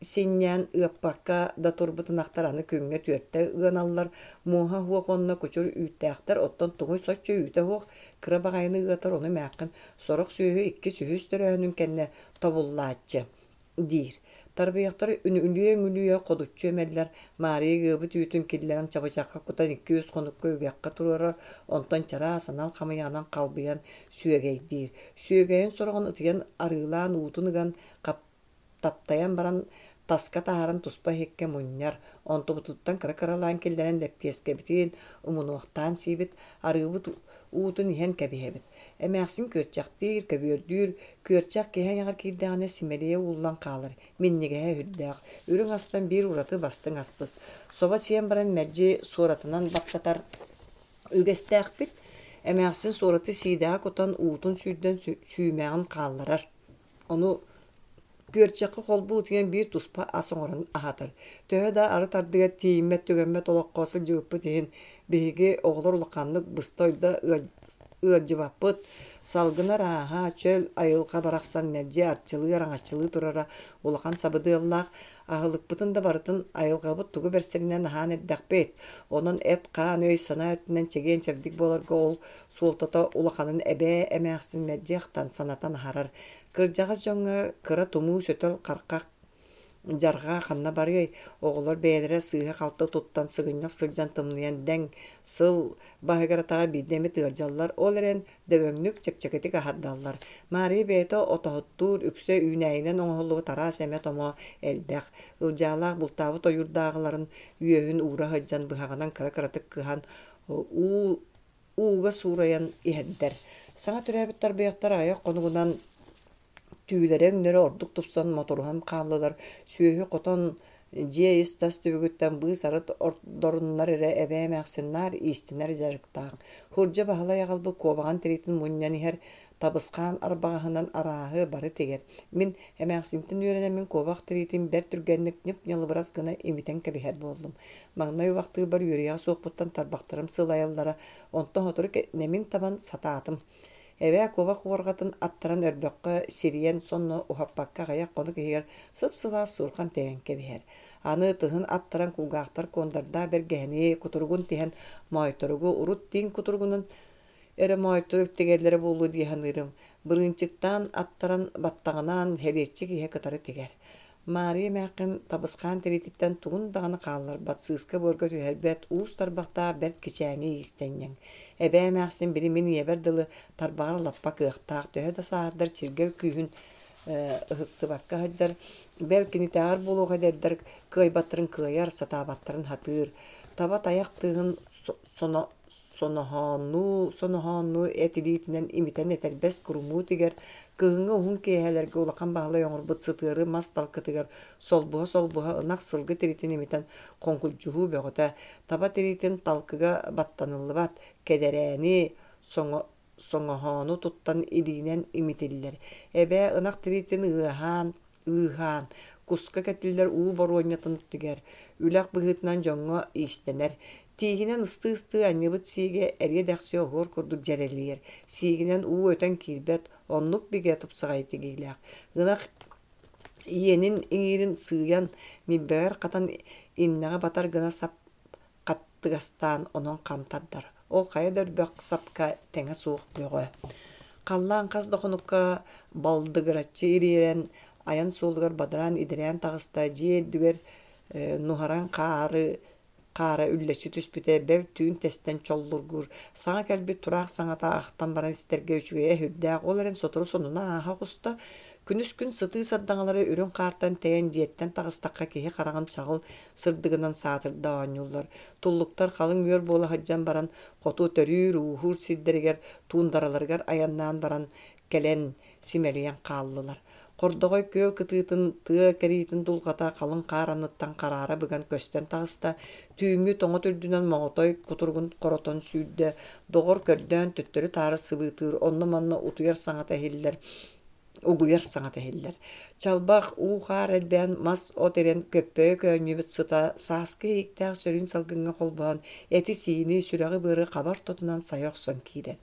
синньээн ыаппакка да турбут ынахтар аны күҥҥэ түөртэ ыаналлар, муоһа суох уонна кучур үүттээхтэр, оттон туҥуй соччо үүтэ суох, кыра баҕайыны ыатар, ону эмээххин сорох сүөһү иккис-үһүс төрөөһүнүн кэннэ тобуллааччы диир. Тарбыйахтар үнүлүйэ-үҥүлүйэ ходуччу эмэллэр, Маарыйа ыабыт үүтүн киллэрэн чабычахха кутан икки-үс хонукка үгэххэ туруорар, онтон чараас анал хамыйаҕынан халбыйан сүөгэйдиир. Сүөгэйин сороҕун ытыйан арыылаан уутун ыган хап таптайан баран таска таһааран туспа иһиккэ мунньар, онтубутуттан кыра-кыралаан киллэрэн лэппиэскэбитин умунуохтаан сиибит, арыыбыт уутун иһэн кэбиһэбит. Эмээхсин күөрчэхтиир, көбүөрдүүр, күөрчэх киһи айаҕар киирдэҕинэ симэлийэ ууллан хаалар, минньигэһэ сүрдээх. Үрүҥ астан биир ураты бастыҥ аспыт. Собо сиэн баран мэлдьи суоратынан баттатар үгэстээхпит. Эмээхсин суораты сиидэҕэ кутан уутун сүүрдэн сүүмэҕин хаалларар. Ону күөрчэххэ холбуу утуйан биир туспа ас оҥорон аһатар. Төһө да арыт ардыгар тиийиммэт-түгэммэт олоххо сылдьыбыппыт иһин, биһиги оҕолор улаханнык быста-ойдо ыалдьыбаппыт. Салгына ырааһа, чөл айылҕа барахсан мэлдьи арчылыы-араҥаччылыы турара улахан сабыдыаллаах. Аһылыкпытын да барытын айылҕабыт тугу бэрсэринэн аһаан эрдэхпит. Онон эт-хаан, өй-санаа өттүнэн чэгиэн-чэбдик буоларга ол суолтата улаханын эбээ эмээхсин мэлдьи ахтан, санатан аһарар. Кырдьаҕас дьоҥҥо кыра тумуу сөтөл хархах дьарҕаа ханна барыай, оҕолор бэйэлэрэ сыыһа-халты туттан сыгынньах сылдьан тымныйан дэҥ, сыл баһыгар-атаҕар биирдэ эмит ыалдьаллар, ол эрэн дөбөҥнүк, чэпчэкитик аһардаллар. Маарыйа бэйэтэ отоһуттуур, үксэ үүнээйинэн оҥоһуллубут араас эмэ-томо элбэх. Ылдьаалаах бултаабыт ойуурдааҕыларын үөһүн уура сылдьан быһаҕынан кыра-кыратык кыһан уу ууга суурайан иһэрдэр. Саҥа төрөөбүт тарбыйахтар аҕыйах хонугунан түүлэрэ-өҥнөрө ордук тупсан моторуһан хааллылар, сүөһү хотон Дьиэ ис-тас түбүгүттэн быыс-арыт ордоруннар эрэ эбээ эмээхсин наар иистэнэр дьарыктаах. Һурдьа Баһылай аҕалбыт куобаҕын тириитин мунньан иһэр, табысхаан арбаҕаһынан арааһы бары тигэр. Мин эмээхсинтэн үөрэнэммин куобах тириитин бэрт түргэнник ньып-ньалыбырас гына имитэн кэбиһэр буоллум. Маҥнай убахтыырбар үөрүйэҕэ суохпуттан тарбахтарым сылайаллара, онтон сотору нэмин табан сатаатым. Эбээ куобах уорҕатын аттаран өрбөххө сирийэн сонно уһаппакка аҕыйах хонук иһигэр сып-сылаас суурҕан тэйэн кэбиһэр. Аны тыһын аттаран кулгаахтар куондардаах бэргэһэни, кутуругун тиһэн моойторугу урут тииҥ кутуругунан эрэ моойторук тигэллэрэ буолуо дии саныырым. Бырыынчыктаан аттаран баттаҕынаан һэлиэччик иһэ кытары тигэр. Маарыйа эмээххин табысхаан тириититтэн тугун даҕаны хаалларбат, сыыска-буорга түһэрбэт, уус тарбахтаах бэрт кичээҥи иистэнньэҥ. Эбээ эмээхсин били мин ийэбэр дылы тарбаҕар лаппа кыахтаах, төһө да сааһырдар чиргэл күүһүн ыһыктыбакка сылдьар, бэл кинитээҕэр буолуох эдэрдэр кыайбаттарын кыайар, сатаабаттарын сатыыр. Таба тайах тыаһын соно Соноһооннуу-соноһооннуу эт илиитинэн имитэн этэрбэс курумуу тигэр, кыһыҥҥы уһун киэһэлэргэ Улахан Баһылай оҥорбут сытыары мас талкытыгар солбуһа-солбуһа ынах сылгы тириитин имитэн хоҥкулдьуһуу бөҕөтө, таба тириитин талкыга баттаныллыбат, кэдэрээни, соҥоһоону туттан илиинэн имитиллэр. Эбээ ынах тириитин ыаһаан, ыыһаан, куска кэтиллэр уу боруонньатын тигэр, үлэх быһыытынан дьоҥҥо иистэнэр. Тииһинэн ыстыы-ыстыы анньыбыт сиигэ эриэ-дэхси оһуор курдук дьэрэлийэр, сиигинэн уу өтөн киирбэт, оннук бигэ тупсаҕай тигиилээх. Ынах иэнин иҥиирин сыыйан, ньилбэгэр хатан иннэҕэ батар гына сап хаттыгастаан онон хам тардар. Ол хайа да өрбөх сапка тэҥэ суох бөҕө. Халлаан хас да хонукка балдыгыраччы ириэрэн, айан суолугар бадараан идэрээн таҕыста, дьиэ үрдүгэр нуһараҥ хаары хаара үллэччи түспүтэ, бэл түүн тэстэн чоллургуур. Саҥа кэлбит тураах саҥата ахтан баран истэргэ үчүгэйэ сүрдээх, ол эрэн сотору сонуна ааһа оҕуста. Күнүс күн сытыы сардаҥалары үрүҥ хаартан тэйэн дьиэттэн таҕыстахха киһи хараҕын чаҕыл сырдыгынан саатырда оонньууллар. Туллуктар халыҥ үөр буола сылдьан баран, хоту төрүүр-ууһуур сирдэригэр, туундараларыгар айаннаан баран кэлэн, симэлийэн хааллылар. Хордоҕой күөл кытыытын тыа кэриитин дулҕата халыҥ хаар анныттан хараара быган көстөн таҕыста, түүҥҥү тоҥот үрдүнэн моҕотой кутуругун хоротон сүүрдэ, доҕор көрдөөн төттөрү-таары сыбыытыыр, онно-манна утуйар саҥата иһиллэр угуйар саҥата иһиллэр. Чалбах, уу-хаар элбээн, мас-от ирэн көппөйө көөнньүбүт сыта сааскы иһиктээх сөрүүн салгыҥҥа холбоон эти-сиини, сүрэҕи-быары хабар тотунан сайа охсон киирэр.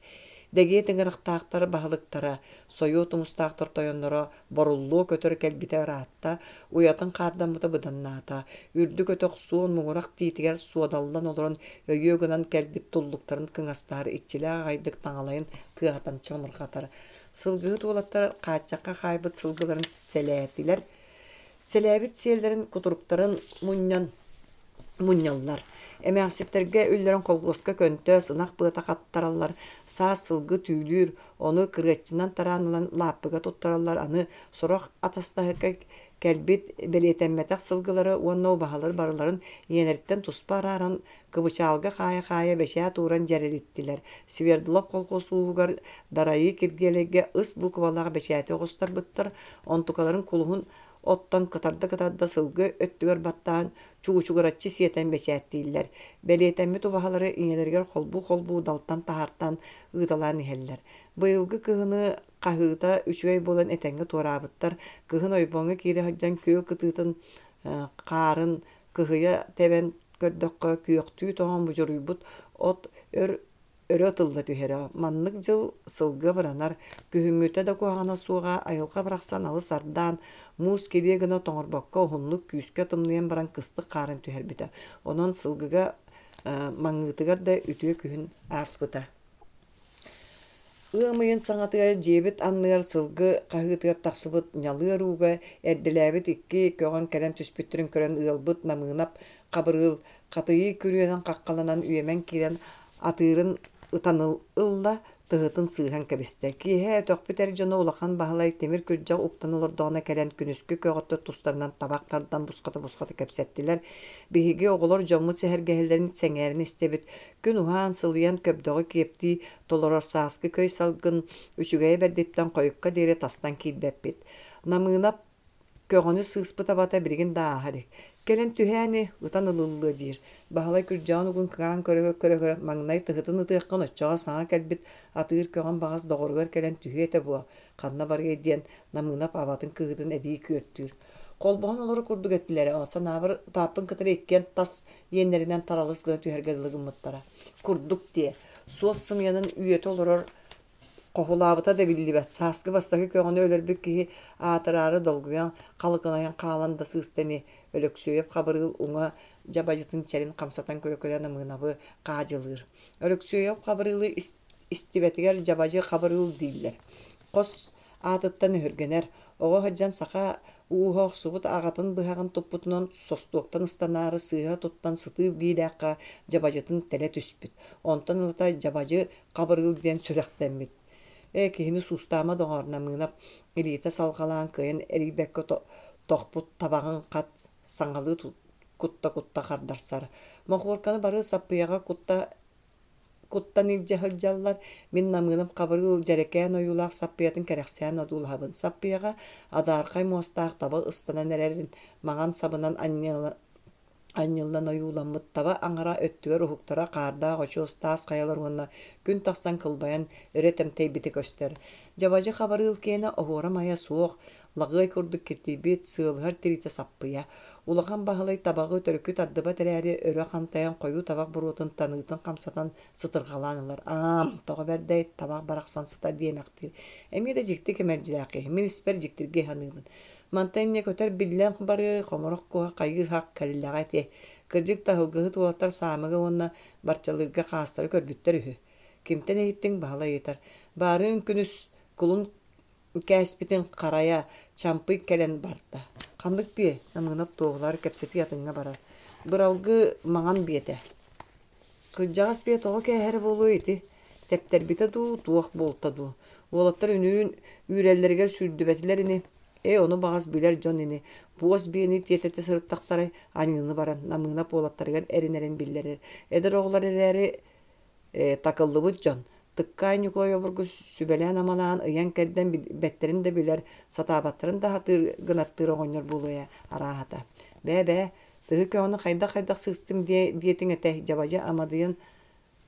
Дэгиэ тыҥырахтаахтар баһылыктара, сойуо тумустаахтар тойонноро боруллуо көтөр кэлбитэ ыраатта, уйатын хаардаммыта быданнаата. Үрдүк өтөх суон муҥурах тиитигэр суодаллан олорон өйүө гынан кэлбит туллуктарын кыҥастаһар иччилээх аҕайдык таҥалайын тыаһатан чоҥурҕатар. Сылгыһыт уолаттар хааччахха хаайбыт сылгыларын сэлээтилэр, сэлээбит сиэллэрин кутуруктарын мунньан мунньаллар. Эмээхситтэргэ үллэрэн холкуоска көнтөс, ынах быата хаттараллар, саас сылгы түүлүүр, ону кырыаччынан тараан ылан лааппыга туттараллар, аны сорох атастаһыкка кэлбит бэлиэтэммэтэх сылгылары уонна убаһалары барыларын ийэлэриттэн туспа арааран Кыбычаалга хаайа-хаайа бэчээт ууран дьэрэлиттилэр. Свердлов колхоз ууһугар Дарайыы Киргиэлэйгэ ыс буквалаах бэчээти оҕустарбыттар, онтукаларын кулуһун оттон кытарда-кытарда сылгы өттүгэр баттаан чуучугураччы сиэтэн бэчээттииллэр. Бэлиэтэммит убаһалары ийэлэригэр холбуу-холбуу далтан таһаартаан ыыталаан иһэллэр. Быйылгы кыһыны хаһыыта үчүгэй буолан этэҥҥэ туораабыттар. Кыһын ойбоҥҥо киирэ сылдьан күөл кытыытын хаарын кыһыйа тэбэн көрдөххө, күөхтүү тоҥон будьуруйбут от өр өрө ытылла түһэрэ. Маннык дьыл сылгы абыранар, күһүҥҥүтэ да куһаҕана суоҕа, айылҕа барахсан алыс ардаан, муус килиэ гына тоҥорбокко уһуннук күүскэ тымныйан баран кыстык хаарын түһэрбитэ. Онон сылгыга маҥыытыгар да үтүө күһүн ааспыта. Ыам ыйын саҥатыгар дьиэбит анныгар сылгы хаһыытыгар тахсыбыт ньалыар ууга эрдэлээбит икки көҕөн кэлэн түспүттэрин көрөн ыалбыт Намыынап Хабырыыл хатыйыы күрүөнэн хаххаланан үөмэн киирэн атыырын ытан ылла, тыһытын сыыһан кэбистэ. Киэһэ өтөхпүт эр дьоно Улахан Баһылай тимир күрдьэх уктан олордоҕуна кэлэн күнүскү көҕөттөр тустарынан табах тардан бусхата-бусхата кэпсэттилэр. Биһиги оҕолор дьоммут сэһэргэһэллэрин сэҥээрэн истэбит. Күн уһаан, сылыйан көбдөҕү киэптии толорор сааскы көй салгын үчүгэйэ бэрдиттэн хойукка диэри тастан киирбэппит. Намыынап Көҕөнү сыыспыт абата билигин да ааһа илик. Кэлэн түһээни, ытан ылыллыа диир. Баһылай күрдьэҕин угун кыҥаан көрө-көрө маҥнай тыһытын ытыаххын оччоҕо саҥа кэлбит атыыр көҕөн баҕас доҕоругар кэлэн түһүө этэ буо, ханна барыай диэн Намыынап абатын кыһыытын эбии күөртүүр. Холбоһон олорор курдук этилэрэ, санаабар ытааппын кытары иккиэн тас иэннэринэн таралыс гына түһэргэ дылы гыммыттара. Курдук диэ, суос сымыйанан үйэтэ олорор Хоһулаабыта да биллибэт, сааскы бастакы көҕөнү өлөрбүт киһи аатыраары долгуйан, халыкынайан хаалан да сыыста ини, Өлөксүөйэп Хабырыыл уҥа дьабадьытын чэрин хамсатан көрө-көрө Намыынабы хаадьылыыр. Өлөксүөйэп Хабырыылы истибэтигэр Дьабадьы Хабырыыл дииллэр. Хос аатыттан өһүргэнэр, оҕо сылдьан саха ууһа охсубут аҕатын быһаҕын туппутунан состуоктан ыстанаары сыыһа туттан сытыы биилээххэ дьабадьытын тэлэ түспүт. Онтон ылата Дьабадьы Хабырыыл диэн сүрэхтэммит. Ээ, киһини суустаама доҕоор, Намыынап илиитэ салҕалаан кыайан эрийбэккэ тохпут табаҕын хат саҥалыы кутта-кутта хардарсар. Мохуорканы бары саппыйаҕа кутта куттан илдьэ сылдьаллар. Мин Намыынап Хабырыыл дьэрэкээн ойуулаах саппыйатын кэрэхсээн одуулаһабын. Саппыйаҕа адаархай муостаах таба ыстанан эрэрин маҥан сабынан анньыала анньыллан ойууламмыт таба аҥара өттүгэр уһуктара хаардаах очуос таас хайалар уонна күн тахсан кылбайан өрө тэмтэйбитэ көстөр. Дьабадьы хабарыыл киэнэ оһуора-майа суох, лаҕыай курдук киртийбит, сыалыһар тириитэ саппыйа. Улахан Баһылай табаҕы төрүкү тардыбат эрээри өрө хантайан хойуу табах буруотун таныытын хамсатан сытырҕалаан ылар. Аам, тоҕо бэрдэй, табах барахсан сыта диэмэхтиир. Эмиэ да дьикти кэмэлдьилээх киһи, мин испэр дьиктиргии саныыбын. Мантан инньэ көтөр биллэн барыы, хомурах куһа хайыы-хах кэллэҕэ ити. Кырдьык да сылгыһыт уолаттар саамыга уонна барчалыырга хаастары көрбүттэр үһү. Кимтэн иһиттиҥ Баһылай ыйытар. Баарыын күнүс кулун кээспитин харайа Чампый кэлэн барда. Ханнык биэ? Намыынап туоһулар кэпсэтии атыҥҥа барар. Быралгы маҥан биэтэ. Кырдьаҕас биэ тоҕо кээһэрэ буолуой ити? Тэптэрбитэ дуу, туох буолта дуу? Уолаттар үнүрүүн үүрэллэригэр сүүрдүбэтилэр ини. Ээ, ону баҕас билэр дьон ини. Буос биэни тиэтэтэ сырыттахтарай, аньыыны баран, Намыынап уолаттарыгар эрэнэрин биллэрэр. Эдэр оҕолор эрээри ээ, такыллыбыт дьон. Тыккаай Ньукулай обургу сүбэлээн-амалаан, ыйан-кэрдэн билбэттэрин да билэр, сатаабаттарын да сатыыр гынаттыыр оҕонньор буолуо ээ, арааһата. Бээ-бээ, тыһы көҕөнү хайдах-хайдах сыыстым диэ диэтиҥ этэ, дьабадьы амадыйан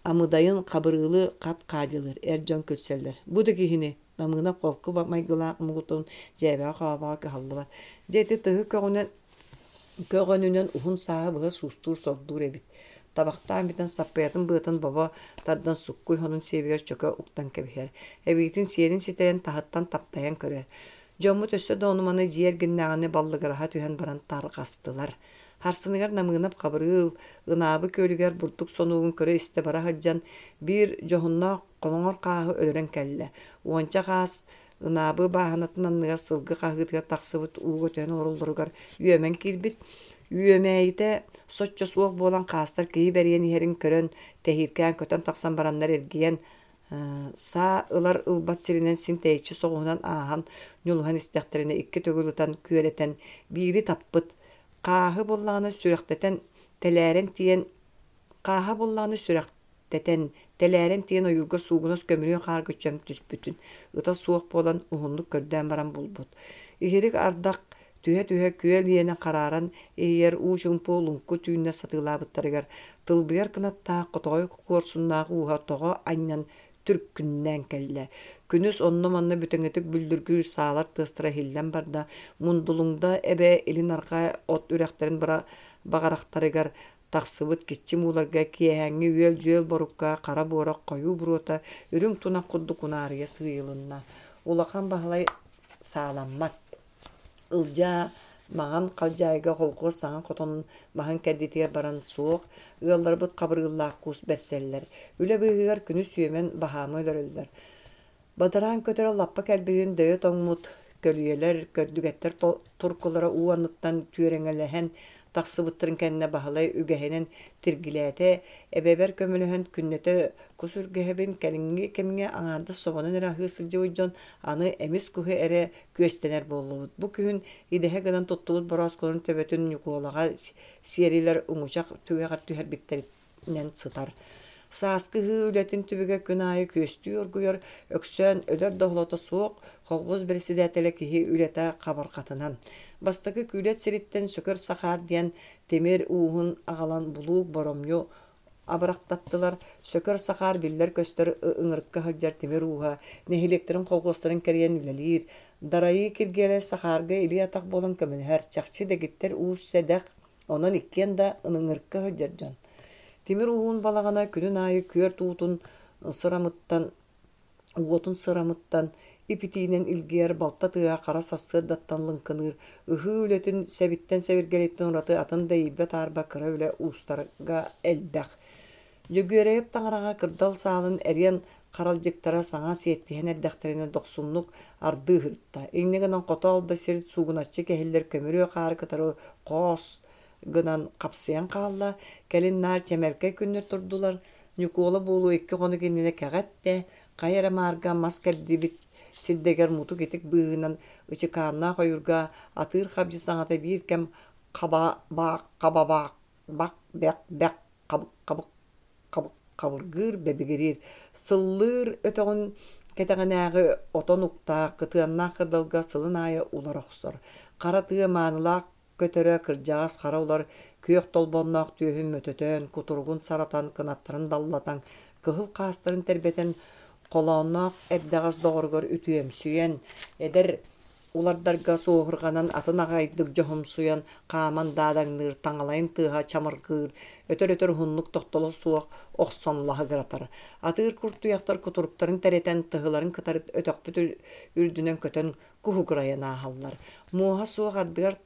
Амыдайын Хабырыылы хат хаадьылыыр, эр дьон күлсэллэр. Бу да киһини, Намыынап холку майгылаах муҥутун дьээбэҕэ-хообоҕо кыһаллыбат. Дьэ ити тыһы көҕүнэн көҕөнүнэн уһун сааһы быһа суустуур сордуур эбит. Табахтаан бүтэн саппыйатын быатын бобо тардан суккуй сонун сиэбигэр чөкө уктан кэбиһэр. Эбиитин сиэрин ситэрэн таһыттан таптайан көрөр. Дьоммут өссө да ону-маны дьиэ эргиннэҕини баллыгыраһа түһэн баран тарҕастылар. Харсыныгар Намыынап Хабырыыл, Ынаабы күөлүгэр бурдук сонуогун көрө-истэ бара сылдьан, биир дьоһуннаах хоноҥор хааһы өлөрөн кэллэ. Уонча хаас Ынаабы бааһынатын анныгар сылгы хаһыытыгар тахсыбыт ууга түһэн олороллоругар үөмэн киирбит. Үөмээйитэ соччо суох буолан хаастар киһи бэрийэн иһэрин көрөн, тэһииркээн көтөн тахсан бараннар эргийэн, саа ылар ылбат сиринэн син тэйиччи соҕуһунан ааһан ньулуһан истэхтэринэ икки төгүл ытан күөрэтэн биири таппыт хааһы буоллаҕына сүрэхтэтэн тэлээрэн тиийэн хааһа буоллаҕына сүрэхтэтэн тэлээрэн тиийэн ойуурга суугунас көмүрүө хаарга чөм түспүтүн ыта суох буолан уһуннук көрдөөн баран булбут иһирик ардах түһэ-түһэ күөл иэнэ харааран иһийэр уу чуумпу луҥку түүннэр сатыылаабыттарыгар тылбыйар кынаттаах хотоҕой куорсуннаах ууһа тоҕо анньан түркүннээн кэллэ. Күнүс онно-манна бүтэҥитик бүллүргүүр саалар тыастара иһиллэн барда. Мундулуҥда эбэ илин-арҕаа от үрэхтэрин баҕарахтарыгар тахсыбыт киччим ууларга киэһээҥҥи үөл-дьүөл борукка хара буорах хойуу буруота үрүҥ тунах курдук унаарыйа сыыйылынна. Улахан Баһылай сааламмат. Ылдьаа маҥан халдьаайыга холкуос саҥа хотонун маһын кэрдиитигэр баран суох, ыалларбыт хабырыыллаах кус бэрсэллэр. Үлэ быыһыгар күнүс үөмэн баһаамы өлөрөллөр. Бадараан көтөрө лаппа кэлбитин дөйө тоҥмут көлүйэлэр, көрдүгэттэр туркулара уу анныттан түөрэҥэлэһэн тахсыбыттарын кэннэ Баһылай үгэһинэн тиргилээтэ, эбэбэр көмөлөһөн күннэтэ кус үргэһэбин, кэлиҥҥи кэмҥэ аҥаардас собонон эрэ аһыы сылдьыбыт дьон аны эмис куһу эрэ күөстэнэр буоллубут. Бу күһүн идэһэ гынан туттубут борооскуларын төбөтүн Ньукуолаҕа сиэрилэр уҥучах түгэҕэр түһэрбиттэринэн сытар. Сааскы ыһыы үлэтин түбүгэ күн аайы күөстүү оргуйар, Өксөөн өлөр да оһолото суох, колхоз бэрэссэдээтэлэ киһи үлэтэ хабарҕатынан. Бастакы Күүлэт сириттэн Сөкөр Сахаар диэн тимир ууһун аҕалан булуук боромньу абырахтаттылар. Сөкөр Сахаар биллэр-көстөр ыҥырыкка сылдьар тимир ууһа, нэһилиэктэрин колхуостарын кэрийэн үлэлиир. Дарайыы Киргиэлэй Сахаарга илии-атах буолан көмөлөһөр, чахчы дэгиттэр уус сэдэх, онон иккиэн да ыҥырыкка сылдьар дьон. Тимир ууһун балаҕана күнүн аайы күөрт уутун сырамыттан уотун сырамыттан ип-итиинэн илгийэр балта тыаһа хара сарсыардаттан лыҥкыныыр, ыһыы үлэтин сэбиттэн-сэбиргэлиттэн ураты атын да иирбэ-таарба кыра үлэ уустарга элбэх. Дьөгүөрэйэп таҥараҕа кырдал саалын эриэн харалдьыктара саҥа сиэттиһэн эрдэхтэринэ дохсуннук ардыы ыһытта. Инньэ гынан хотоол да сир суугуначчы кэһиллэр көмүрүө хаары кытары хоос гынан хапсыйан хаалла. Кэлин наар чэмэлкэй күннэр турдулар. Ньукуола буолуо икки хонук иннинэ кэҕэ эттэ, хайа эрэ маарга мас кэрдибит сирдэригэр мутук-итик быыһынан ычыкааннаах ойуурга атыыр хабдьы саҥата биир кэм хаба-баах хабабаах бах бэх бэх хабык хабык хабык хабыргыыр бэбигириир сыллыыр өтөҕүн кэтэҕинээҕи отон уктаах кытыаннаах кырдалга сылын аайы улар охсор хара тыа маанылаах көтөрө кырдьаҕас хара улар күөх толбонноох түөһүн мөтөтөн, кутуругун саратан, кынаттарын даллатан, кыһыл хаастарын тэрбэтэн, холоонноох эрдэҕэс доҕоругар үтүөмсүйэн, эдэр улардарга суоһурҕанан атын аҕайдык дьоһумсуйан, хааман даадаҥныыр, таҥалайын тыаһа чамыргыыр, өтөр-өтөр уһуннук тохтоло суох охсон лаһыгыратар. Атыыр куртуйахтар кутуруктарын тэрэтэн, тыһыларын кытары өтөхпүт үрдүнэн көтөн куһугурайан ааһаллар. Муоһа суох ардыгар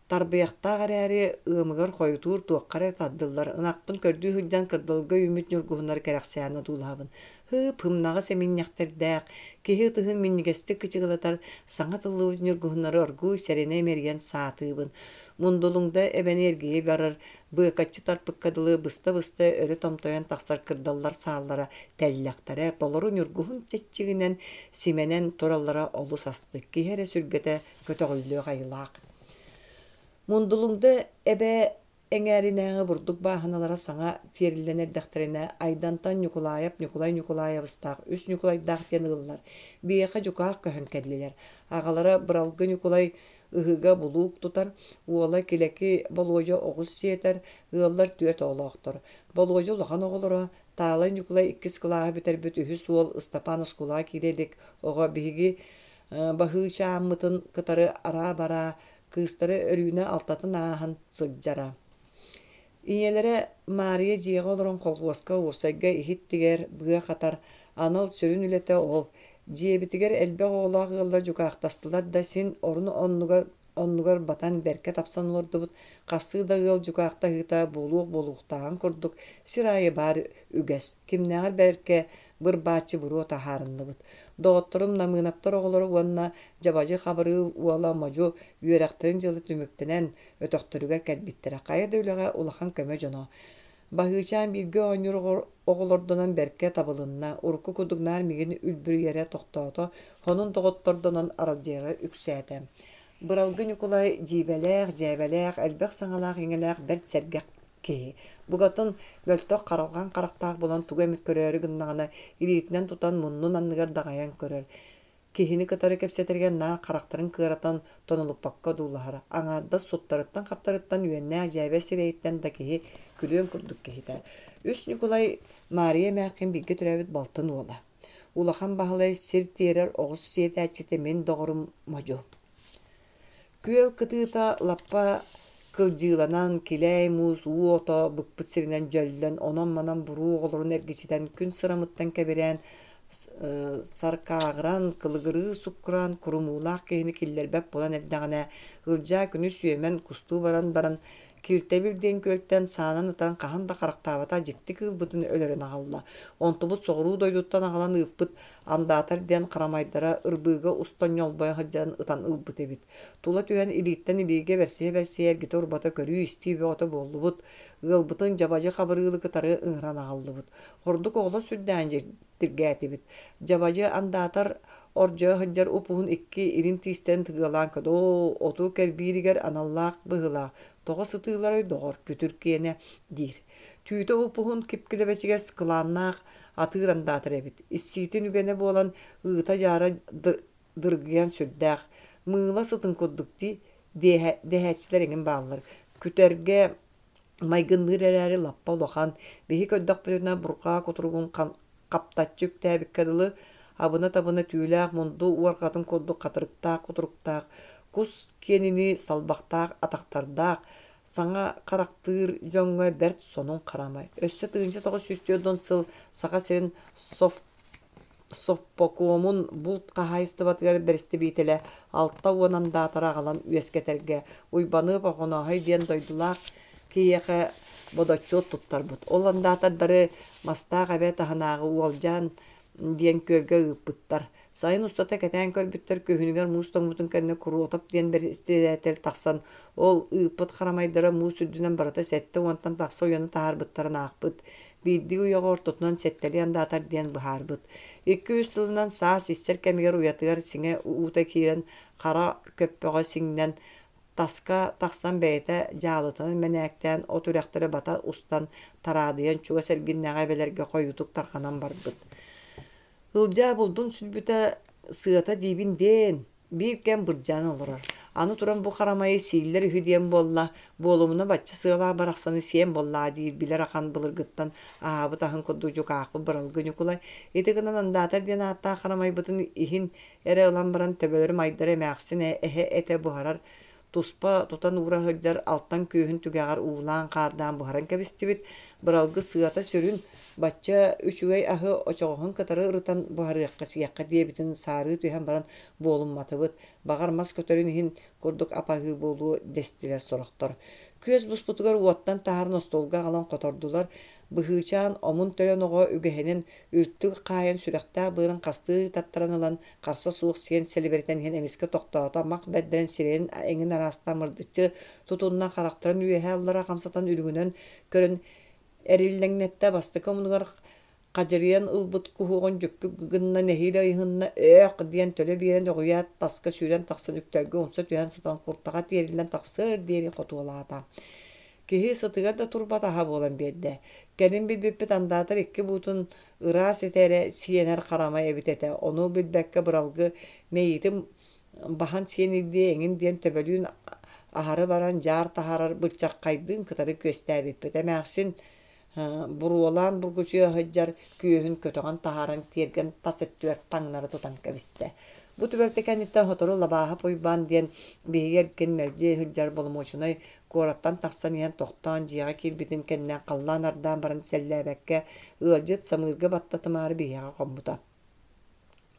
тарбыйахтаах эрээри, ыамыгар хойутуур туохха эрэ тардыллар ынахпын көрдүү сылдьан кырдалга үүммүт ньургуһуннары кэрэхсээн одуулаһабын. Һыып, һымнаҕас эминньэхтэрдээх, киһи ытыһын минньигэстик кычыгылатар саҥа тыллыбыт ньургуһуннары оргууй сэрэнэ имэрийэн саатыыбын. Мундулуҥда эбэни эргийэ барар, быакаччы тарпыкка дылы быста-быста өрө томтойон тахсар кырдаллар сааллара тэллэхтэрэ толору ньургуһун чэччигинэн симэнэн тураллара олус астык, киһи эрэ сүргэтэ көтөҕүллүөх айылаах. Мундулуҥда эбэ эҥээринээҕи бурдук бааһыналара саҥа тиэриллэн эрдэхтэринэ Айдантан Ньукулаайап Ньукулай Ньукулаайабыстаах үс Ньукулайдаах диэн ыаллар биһиэхэ дьукаах көһөн кэллилэр. Аҕалара Быралгы Ньукулай Ыһыыга булуук тутар, уола Килэки Болуодьа оҕус сиэтэр, ыаллар түөрт оҕолоохтор. Болуодьа улахан оҕолоро, Таалай Ньукулай иккис кылааһы бүтэрбит үһүс уол Ыстапаан оскуолаҕа киирэ илик оҕо биһиги Баһыычааммытын кытары араа-бараа, кыыстара Өрүүнэ алтатын ааһан сылдьара. Ийэлэрэ Маарыйа дьиэҕэ олорон колхуоска уопсайга иһит тигэр, быа хатар, анал сүрүн үлэтэ ол. Дьиэбитигэр элбэх оҕолоох ыаллар дьукаахтастылар да син орун-оннугар оннугар батан бэркэ тапсан олордубут, хастыы да ыал дьукаахтаһыыта буолуох-буолуохтааҕын курдук сир аайы баар үгэс, кимнээҕэр бэркэ быр-бааччы буруо таһаарынныбыт. Доҕотторум Намыынаптар оҕолоро уонна Дьабадьы Хабырыыл уола Модьу үөрэхтэрин дьыла түмүктэнэн, өтөхтөрүгэр кэлбиттэрэ хайа да үлэҕэ улахан көмө дьоно. Баһыычаан бииргэ оонньуур оҕолордонон бэркэ табылынна, урукку курдук наар миигин үлбүрүйэрэ тохтоото, сонун доҕоттордонон аралдьыйара үксээтэ. Быралгы Ньукулай дьиибэлээх, дьээбэлээх, элбэх саҥалаах-иҥэлээх бэрт сэргэх киһи. Букатын мөлтөх харалҕан харахтаах буолан тугу эмит көрөөрү гыннаҕына, илиитинэн тутан муннун анныгар даҕайан көрөр. Киһини кытары кэпсэтэригэр наар харахтарын кыаратан, тонолуппакка одуулаһара, аҥаардас суттарыттан-хаптарыттан үөннээх дьээбэ сирэйиттэн да киһи күлүөн курдук киһитэ. Үс Ньукулай Маарыйа эмээххин бииргэ төрөөбүт балтын уола. Улахан Баһылай сир тиэрэр оҕус сиэтээччитэ мин доҕорум Модьу. Күөл кытыыта лаппа кылдьыыланан, килээй муус уу ото быкпыт сиринэн дьөллөн, онон-манан буруу оҕолорун эргичитэн, күн сырамыттан кэбирээн, саркааҕыран, кылыгырыы суккураан, курумуулаах киһини киллэрбэт буолан эрдэҕинэ, Ылдьаа күнүс үөмэн кустуу баран баран, Килтэбил диэн күөлтэн саанан ытан хаһан да харахтаабатах дьикти кыылбытын өлөрөн аҕалла. Онтубут соҕуруу дойдуттан аҕалан ыыппыт андаатар диэн харамайдара ырбыыга устан ньолбойо сылдьан ытан ылбыт эбит. Тула түһэн илииттэн илиигэ бэрсийэ-бэрсийэ эргитэ-урбата көрүү-истии бөҕөтө буоллубут. Ыалбытын Дьабадьы Хабырыылы кытары ыҥыран аҕаллыбыт. Ордук оҕолор сүрдээҕин дьиктиргээтибит. Дьабадьы андаатар Ордьойо сылдьар уп-уһун икки илин тиистэрин тыгыалаан көрдө: "Оо, оту кэрбииригэр аналлаах быһыылаах, тоҕо сытыыларай доҕор, күтүр киэнэ" диир. Түүтэ уп-уһун кип-килэбэчигэс кылааннаах атыыр андаатар эбит. Иссиитин үгэнэ буолан, ыыта-дьаара дыргыйан сүрдээх. Мыыла сытын курдук дии дэһээччилэр эҥин бааллар. Күтэргэ майгынныыр эрээри лаппа улахан, биһи көрдөхпүтүнэ бурҕаа кутуругун хаптаччы үктээбиккэ дылы, абына-табына түүлээх мунду уорҕатын курдук хатырыктаах кутуруктаах, кус киэнинии салбахтаах атахтардаах, саҥа харахтыыр дьоҥҥо бэрт сонун харамай. Өссө 1940 сыл Саха сирин Совпокомун булт хаһаайыстыбатыгар бэрэстэбиитэлэ 60 андаатары аҕалан үөскэтэргэ Уйбаныап Охонооһой диэн дойдулаах киһиэхэ бодоччуот туттарбыт. Ол андаатардары Мастаах эбэ таһынааҕы Уолдьаан диэн күөлгэ ыыппыттар. Сайын устата кэтээн көрбүттэр күһүнүгэр муус тоҥмутун кэннэ Куруотап диэн бэрэссэдээтэл тахсан ол ыыппыт харамайдара муус үрдүнэн барыта 70-тан тахса уйаны таһаарбыттарын аахпыт. Биирдии уйаҕа ортотунан сэттэлии андаатар диэн быһаарбыт. Икки-үс сылынан саас иссэр кэмигэр уйатыгар сиҥэ уута киирэн хара көппөҕө сиҥнэн таска тахсан бэйэтэ дьаалытынан мэнээктээн от үрэхтэрэ бата устан тараадыйан чугас эргиннээҕи эбэлэргэ хойуутук тарҕанан барбыт. Ылдьаа булдун сүлбүтэ сыата диибин диэн, биир кэм бырдьаан олорор. Аны туран бу харамайы сииллэр үһү диэн буолла, буолумуна бачча сыалаах барахсаны сиэн буоллаа диир билэр ахан былыргыттан аһаабыт аһын курдук дьукаахпыт Быралгы Ньукулай. Ити гынан андаатар диэн ааттаах харамайбытын иһин эрэ ылан баран төбөлөрүм айдара эмээхсин эһэ этэ буһарар туспа тутан уура сылдьар алтан күөһүн түгэҕэр уулаан-хаардаан буһаран кэбистибит. Быралгы сыата сүрүн, бачча үчүгэй аһы очоҕоһун кытары ырытан буһарыахха сиэххэ диэбитин саарыы түһэн баран буолумматыбыт, баҕар мас көтөрүн иһин курдук апаһыы буолуо дэстилэр сорохтор. Күөс буспутугар уоттан таһааран остуолга аҕалан хотордулар, Быһыычаан омун-төлөн оҕо үгэһинэн үлтү хаайан сүрэхтээх быарын хастыы таттаран ылан харса суох сиэн сэлибирэтэн иһэн эмискэ тохтоото, мах бэрдэрэн сирэйин эҥин араастаан мырдыччы тутунна, харахтарын үөһэ-аллара хамсатан үрүҥүнэн көрөн эриллэҥнэттэ, бастакы омунугар хадьырыйан ылбыт куһуоҕун дьүккү гынна, нэһиилэ ыйыһынна, «Өөх!» диэн төлө биэрэн өҕүйээт таска сүүрэн тахсан үктэлгэ умса түһэн сытан куртаҕа тиэриллэн тахсыар диэри хотуолаата. Киһи сытыгар да турбат аһа буолан биэрдэ. Кэлин билбиппит андаатар икки буутун ыраас этэ эрэ сиэнэр харамай эбит этэ. Ону билбэккэ быралгы мэйиитин баһан сиэн илдиэ эҥин диэн төбөлүүн аһары баран дьаар таһаарар быччархайдыын кытары күөстээбиппит. Эмээхсин буруолаан бургучуйа сылдьар күөһүн көтөҕөн таһааран тиэргэн тас өттүгэр таҥнары тутан кэбистэ. Бу түбэлтэ кэнниттэн сотору Лабааһап Уйбаан диэн биһиги эргин мэлдьи сылдьар боломуочунай куораттан тахсан иһэн тохтоон дьиэҕэ киирбитин кэннэ халлаан ардаан баран сэллээбэккэ ыалдьыт самыырга баттатымаары биһиэхэ хоммута.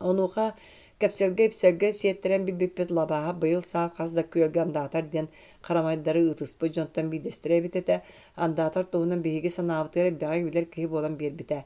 Онуоха кэпсэлгэ-ипсэлгэ сиэттэрэн билбиппит Лабааһап быйыл саас хас да күөлгэ андаатар диэн харамайдары ыытыспыт дьонтон биирдэстэрэ эбит этэ. Андаатар туһунан биһиги санаабытыгар элбэҕи билэр киһи буолан биэрбитэ.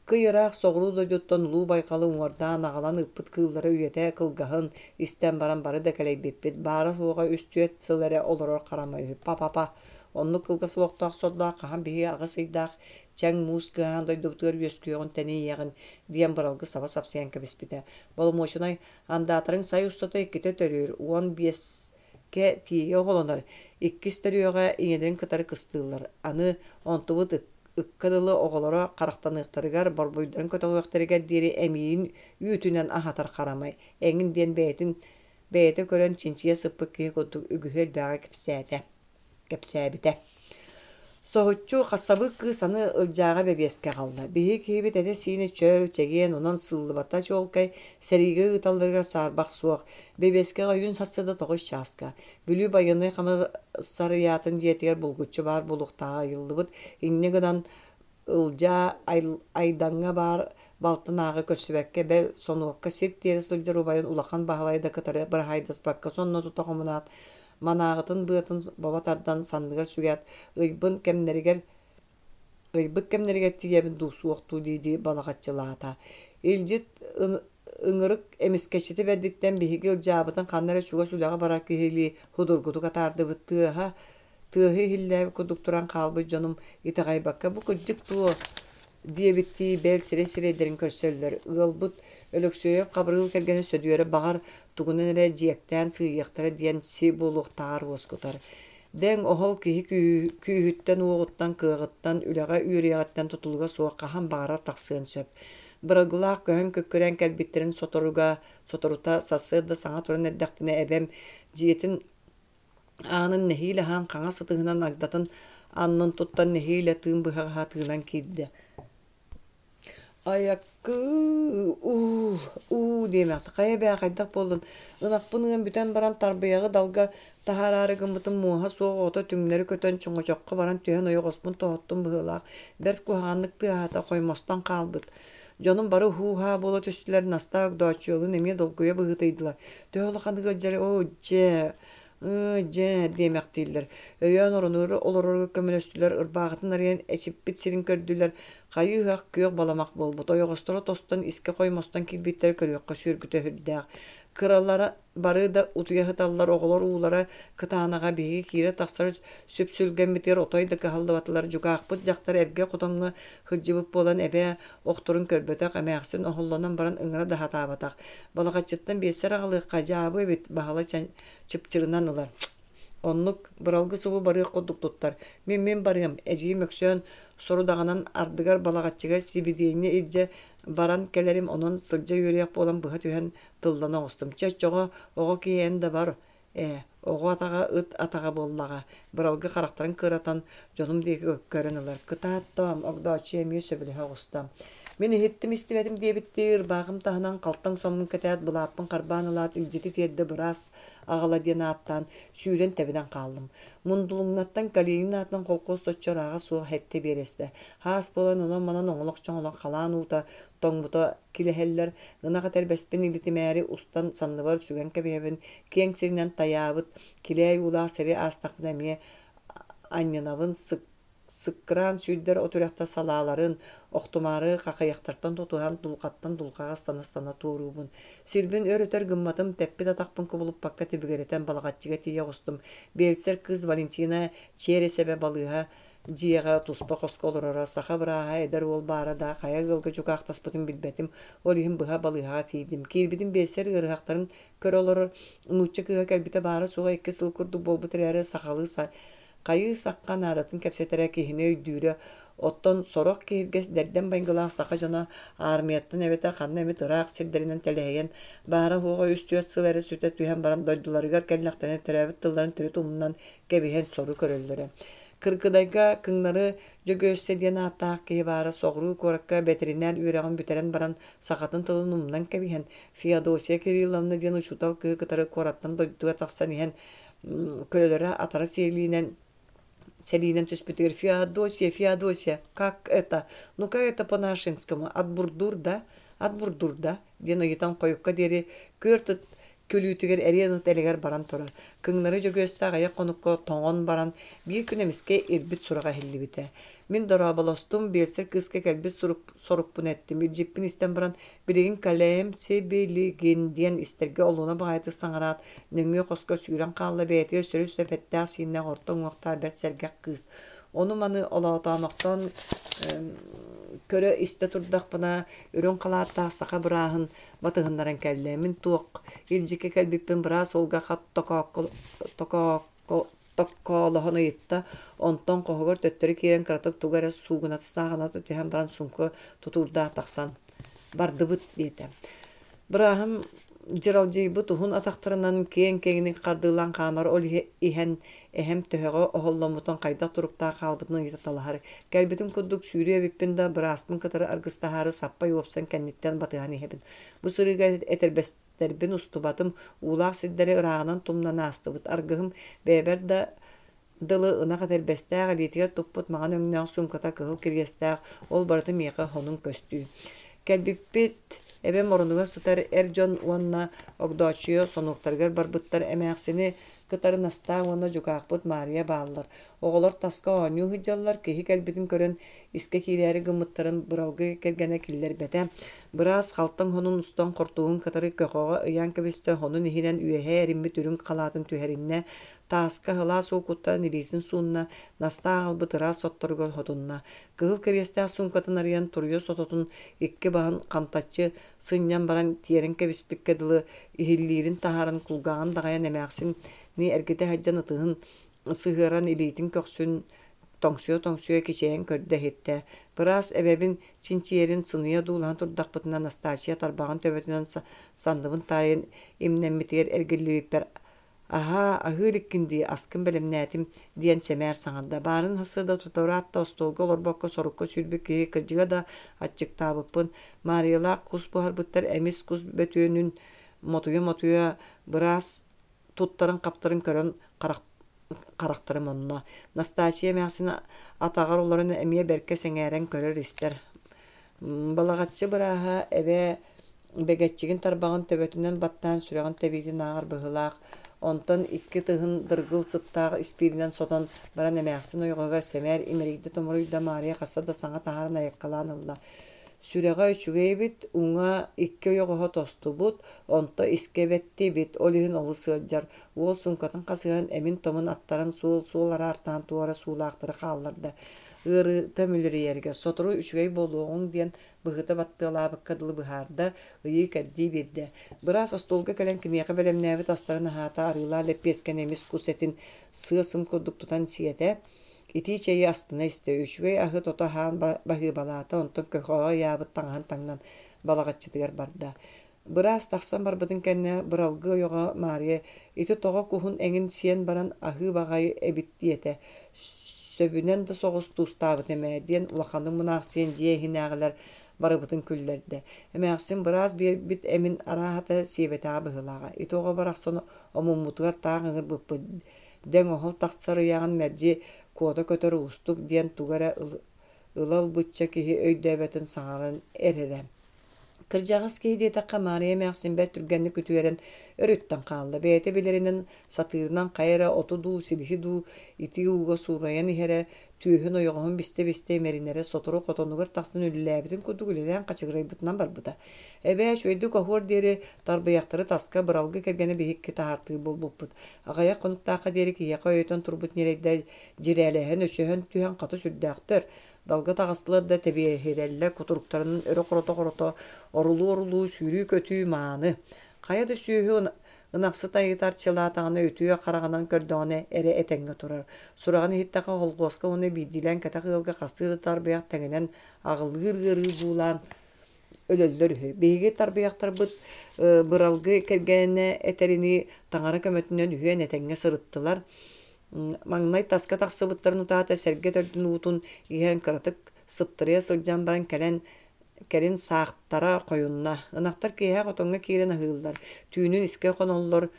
Кый ыраах соҕуруу дойдуттан Улуу Байҕалы уҥуордаан аҕалан ыыппыт кыыллара үйэтэ кылгаһын истэн баран бары да кэлэйбиппит. Баара-суоҕа үс-түөрт сыл эрэ олорор харамай үһү. Па-па-па, оннук кылгас олохтоох сордоох хаһан биһиги аҕыс ыйдаах чэҥ муус кыаһаан дойдубутугар үөскүөҕүн тэнийиэҕин диэн быралгы саба сапсыйан кэбиспитэ. Боломуочунай андаатарыҥ сай устата иккитэ төрүүр, 15-кэ тиийэ оҕолонор, иккис төрүөҕэ ийэлэрин кытары кыстыыллар. Аны онтубут ыкка дылы оҕолоро харахтаныахтарыгар, борбуйдарын көтөҕүөхтэригэр диэри эмиийин үүтүнэн аһатар харамай, эҥин диэн бэйэтин бэйэтэ көрөн чинчийэ сыппыт киһи курдук үгүһү элбэҕи кэпсээтэ. кэпсээбитэ. Соһуччу хасабыык кыыс аны Ылдьааҕа бэбиэскэ аҕалла. Биһиги киһибит этэ-сиинэ чөл, чэгиэн, онон сыыллыбата чуолкай, сэриигэ ыыталларыгар саарбах суох. Бэбиэскэҕэ үүн сарсыарда 9 чааска Бүлүү байыаннай хамысарыйаатын дьиэтигэр булгуччу баар буолуохтааҕа ыйыллыбыт. Инньэ гынан Ылдьаа Айдаҥҥа баар балтын ааҕы көрсүбэккэ, бэл, сонуокка сир тиэрэ сылдьар убайын Улахан Баһылайы да кытары быраһаайдаспакка сонно тута хомунаат, манааҕытын быатын бобо тардан санныгар сүгээт, ыйбын кэмнэригэр ыйбыт кэмнэригэр тиийэбин дуу, суох дуу дии-дии балаҕаччылаата. Илдьит ыҥырык эмискэччитэ бэрдиттэн биһиги Ылдьаабытын ханна эрэ чугас үлэҕэ барар киһилии судургутук атаардыбыт тыаһа Тыаһы иһиллээбит курдук туран хаалбыт дьонум итэҕэйбэккэ бу кырдьык дуо? Диэбиттии бэл сирэй-сирэйдэрин көрсөллөр. Ыалбыт Өлөксүөйэп Хабырыыл кэргэнэ Сөдүөрэ баҕар тугунан эрэ дьиэктээн сыыйыахтара диэн си буолуохтааҕар уоскутар. Дэҥ-оһол киһи күүһүттэн-уоҕуттан, кыаҕыттан, үлэҕэ үөрүйэҕиттэн тутулуга суох хаһан баҕарар тахсыан сөп. Бырагылаах көһөн күккүрээн кэлбиттэрин соторуга, соторута сарсыарда саҥа туран эрдэхпинэ эбэм дьиэтин аанын нэһиилэ аһаан хаҥас ытыһынан агдатын аннын туттан нэһиилэ тыын быһаҕаһа тыынан киирдэ. Айаккыы, уу, уу диэмэхтэ, хайа бээ хайдах буоллун, ынахпын ыан бүтэн баран тарбыйаҕы далга таһаараары гыммытым муоһа суох оҕото түҥнэри көтөн чоҥочоххо баран түһэн ойоҕоспун тоһуттум быһыылаах, бэрт куһаҕаннык тыаһаата, хоймостон хаалбыт. Дьонум бары һуу-һаа буола түстүлэр, Настаа Огдооччуйалыын эмиэ долгуйа быһыытыйдылар. Төһө улахан ыалдьарый, оо, дьэ, Ыы, дьэ, диэмэхтииллэр. Өйөөн оронугар олорорго көмөлөстүлэр, ырбаахытын арыйан эчиппит сирин көрдүлэр, хайыы-ыһах күөх баламах буолбут, ойоҕосторо тостон, искэ хоймостон киирбиттэрэ көрүөххэ сүөргүтэ сүрдээх. Кыралара бары да утуйа сыталлар, оҕолор уулара кытаанаҕа биһиги киирэр-тахсар сүпсүлгэммитигэр отой да кыһаллыбатылар. Дьукаахпыт дьахтар эргэ хотоҥҥо сылдьыбыт буолан эбээ охторун көрбөтөх, эмээхсин оһоллонон баран ыҥыра да сатаабатах. Балаҕаччыттан биэссэр аҕалыахха дьаабы эбит, Баһылай чыпчырынан ылар. Оннук, быралгы субу барыах курдук туттар. Мин-мин барыам, эдьиийим Өксөөн сорудаҕынан ардыгар Балаҕаччыга сибидиэнньэ илдьэ баран кэлэрим, онон сылдьа үөрүйэх буолан быһа түһэн тыллана оҕустум. Чэ, оччоҕо оҕо киһи эн да бар, ээ, оҕо атаҕа ыт атаҕа буоллаҕа. Быралгы харахтарын кыаратан дьонум диэки көрөн ылар. Кытаат, тоом, Огдооччуйа эмиэ сөбүлэһэ оҕуста. Мин иһиттим-истибэтим диэбиттии ырбаахым таһынан халтаҥ соммун кэтээт, былааппын харбаан ылаат, илдьити тиэрдэ быраас аҕала диэн ааттаан, сүүрэн тэбинэн хааллым. Мундулуҥнаттан Калинин аатынан холкуос соччо ырааҕа суох сэттэ биэрэстэ. Хаас буолан онон-манан оҥолох-чоҥолох халаан уута тоҥмута килэһэллэр, ынах этэрбэспин илитимээри устан санныбар сүгэн кэбиһэбин, киэҥ сиринэн тайаабыт, килээй уулаах сири аастахпына эмиэ анньынабын, сыккыраан сүүрдэр от үрэхтэр салааларын, охтумаары хахыйахтартан тутуһан дулҕаттан дулҕаҕа ыстана-ыстана туоруубун. Сирбин өр-өтөр гымматым, тэппит атахпын кубулуппакка тибигирэтэн Балаҕаччыга тиийэ оҕустум. Биэлсэр кыыс Валентина Чиэрэсэбэ балыыһа дьиэҕэ туспа хоско олороро, саха бырааһа эдэр уол баара да, хайа ыалга дьукаахтаспытын билбэтим, ол иһин быһа балыыһаҕа тиийдим. Киирбитим биэлсэр ыарыһахтарын көрө олорор нуучча кыыһа кэлбитэ баара-суоҕа икки сыл курдук буолбут эрээри, сахалыы хайыы-сахха наадатын кэпсэтэрэ киһини өйдүүрэ, оттон сорох киһиргэс дэрдэм майгылаах саха дьоно аармыйаттан эбэтэр ханна эмит ыраах сирдэринэн тэлэһийэн, баара-суоҕа үс-түөрт сыл эрэ сүтэ түһэн баран дойдуларыгар кэллэхтэринэ төрөөбүт тылларын төрүт умнан кэбиһэн сору көрөллөрө. Кыргыдайга Кыҥнары Дьөгүөссэ диэн ааттаах киһи баара соҕуруу куоракка бэтэринээр үөрэҕин бүтэрэн баран сахатын тылын умнан кэбиһэн, Феодосия Кирилловна диэн учуутал кыыһы кытары куораттан дойдуга тахсан иһэн көлөлөрө атара сиэлиинэн сэлиинэн түспүтүгэр «Феодосия, Феодосия, как это? Ну как это по-нашенскому? От бурдур да? От бурдур да?» диэн ыйытан хойукка диэри күөрт ыт күлүүтүгэр эриэн ыт элэгэр баран турар. Кыҥнары Дьөгүөссэ аҕыйах хонукка тоҥон баран, биир күн эмискэ ирбит сураҕа иһиллибитэ. Мин дорооболостум, биэлсэр кыыска кэлбит сурук, сорукпун эттим. Илдьиппин истэн баран, билигин кэлээм сибилигин диэн истэргэ олуона баҕайытык саҥараат, нөҥүө хоско сүүрэн хаалла бэйэтигэр сөрү-сөп эттээх-сииннээх орто уҥуохтаах бэрт сэргэх кыыс. Ону-маны олоотоомохтоон көрө-истэ турдахпына, үрүҥ халааттаах саха бырааһын батыһыннаран кэллэ. Мин туох илдьиккэ кэлбиппин быраас уолга хат токкоолоһон ыйытта, онтон хоһугар төттөрү киирэн кыратык тугу эрэ суугуната сааҕыната түһэн баран суумка тутуурдаах тахсан «Бардыбыт» диэтэ. Бырааһым дьыралдьыйбыт уһун атахтарынан киэҥ-киэҥник хардыылаан хаамар, ол иһэн эһэм төһөҕө оһолломмутун, хайдах туруктаах хаалбытын ыйыталаһар. Кэлбитим курдук сүүрүө эбиппин да, бырааспын кытары аргыстаһаары саппай уопсан кэнниттэн батыһан иһэбин. Бу сырыыга этэрбэстэрбин устубатым, уулаах сирдэри ырааҕынан тумнан аастыбыт. Аргыһым бэйэбэр да дылы ынах этэрбэстээх, илиитигэр туппут маҥан өҥнөөх суумката кыһыл кириэстээх, ол барыта миэхэ сонун көстүү. Кэлбиппит эбэм оронугар сытар эр дьон уонна Огдооччуйа сонуоктарыгар барбыттар эмээхсини кытары Настаа уонна дьукаахпыт Маарыйа бааллар. Оҕолор таска оонньуу сылдьаллар, киһи кэлбитин көрөн, искэ киирээри гыммыттарын Быралгы кэргэнэ киллэрбэтэ. Быраас халтаҥ сонун устан хортууһун кытары көхөҕө ыйаан кэбистэ, сонун иһинэн үөһээ эриммит үрүҥ халаатын түһэриннэ, тааска сылаас уу куттаран илиитин суунна, Настаа аҕалбыт ыраас сотторугар сотунна. Кыһыл кириэстээх суумкатын арыйан туруйа сототун икки баһын хантаччы сынньан баран тиэрэн кэбиспиккэ дылы иһиллиирин таһааран кулгааҕын даҕайан эмээхсини эргитэ сылдьан ытыһын сыһыаран илиитин көхсүн тоҥсуйа-тоҥсуйа кичэйэн көрдө-иһиттэ. Быраас эбэбин чинчийэрин сыныйа одуулаһан турдахпытына Настааччыйа тарбаҕын төбөтүнэн санныбын таайан имнэммитигэр эргиллибиппэр «Аһаа, аһыы иликкин дии, аскын бэлэмнээтим» диэн сэмээр саҥарда. Баарын сарсыарда тутураат да остуолга олорбокко сорукка сүүрбүт киһи кырдьыга да аччыктаабыппын. Маарыйалаах кус буһарбыттар эмис кус бөтүөнүн мотуйа-мотуйа быраас туттарын-хаптарын көрөн харахтарым онно. Настааччыйа эмээхсин атаҕар олорон эмиэ бэркэ сэҥээрэн көрөр-истэр. Балаҕаччы бырааһа эбээ бэгэччигин тарбаҕын төбөтүнэн баттаан сүрэҕин тэбиитин ааҕар быһыылаах, онтон икки ытыһын дыргыл сыттаах испииринэн сотон баран эмээхсин ойоҕоһугар сэмээр имэрийдэ-томоруйда Маарыйа хаста да саҥа таһааран айаккалаан ылла. Сүрэҕэ үчүгэй эбит, уҥа икки ойоҕоһо тостубут, онто искэ эбэттибит, ол иһин олус ыалдьар. Уол суумкатын хасыһан эмин-томун аттаран суол-суол араартаан туора суулаахтары хаалларда. Ыарыыта мүлүрүйэргэ сотору үчүгэй буолуоҕуҥ диэн быһыта баттыалаабыкка дылы быһаарда, ыйыы-кэрдии биэрдэ. Быраас остуолга кэлэн киниэхэ бэлэмнээбит астарын аһаата, арыылаах лэппиэскэни эмис кус этин сыа-сым курдук тутан сиэтэ. Итии чэйи астына истэ, үчүгэй аһы тото аһаан баһыыбалаата, онтон көхөҕө ыйаабыт таҥаһын таҥнан Балаҕаччытыгар барда. Быраас тахсан барбытын кэннэ Быралгы ойоҕо Маарыйа ити тоҕо куһун эҥин сиэн баран аһыы баҕайы эбит диэтэ, сөбүнэн да соҕус туустаабытым ээ диэн улаханнык мунаахсыйан дьиэ иһинээҕилэр барыбытын күллэрдэ. Эмээхсин быраас биэрбит эмин арааһата сиэбэтэҕэ быһыылааҕа. Ити оҕо барахсан омуммутугар таах ыҥырбыппыт дэҥ-оһол тахсар ыйааҕын мэлдьи куота көтөр уустук диэн тугу эрэ ыла ылбычча киһи өйдөөбөтүн саҥаран эрэрэ. Кырдьаҕас киһи диэтэххэ Маарыйа эмээхсин бэрт түргэнник үтүөрэн өрүттэн хаалла. Бэйэтэ билэринэн, сатыырынан хайа эрэ оту дуу, силиһи дуу итии ууга суурайан иһэрэ, түөһүн ойоҕоһун бистэ-бистэ имэринэрэ сотору хотонугар тахсан үлэлээбитин курдук үлэлээн хачыгырайбытынан барбыта. Эбээ үчүгэйдик оһуор диэри тарбыйахтары таска Быралгы кэргэнэ биһикки таһаартыыр буолбуппут. Аҕыйах хонуктаахха диэри киһиэхэ өйөтөн турбут ньирэйдэр дьирээлэһэн, өсөһөн түһэн хата сүрдээхтэр. Далга таҕыстылар да тэбиэһирэллэр, кутуруктарын өрө хорото-хорото, орулуу-орулуу сүүрүү-көтүү мааны. Хайа да сүөһү ынахсыт айыта арчылаатаҕына үтүө хараҕынан көрдөҕүнэ эрэ этэҥҥэ турар. Сураҕын иһиттэххэ холхуоска уонна биирдиилээн кэтэх ыалга хастыы да тарбыйах тэҥинэн аҕылыыр ыарыы буулаан өлөллөр үһү. Биһиги тарбыйахтарбыт Быралгы кэргэнэ этэринии таҥара көмөтүнэн үһүөн этэҥҥэ сырыттылар. Маҥнай таска тахсыбыттарын утаата сэргэ төрдүн уутун иһэн кыратык сыптарыйа сылдьан баран кэлэн кэлин саахтара хойунна. Ынахтар киэһэ хотоҥҥо киирэн аһыыллар, түүнүн искэ хоноллор,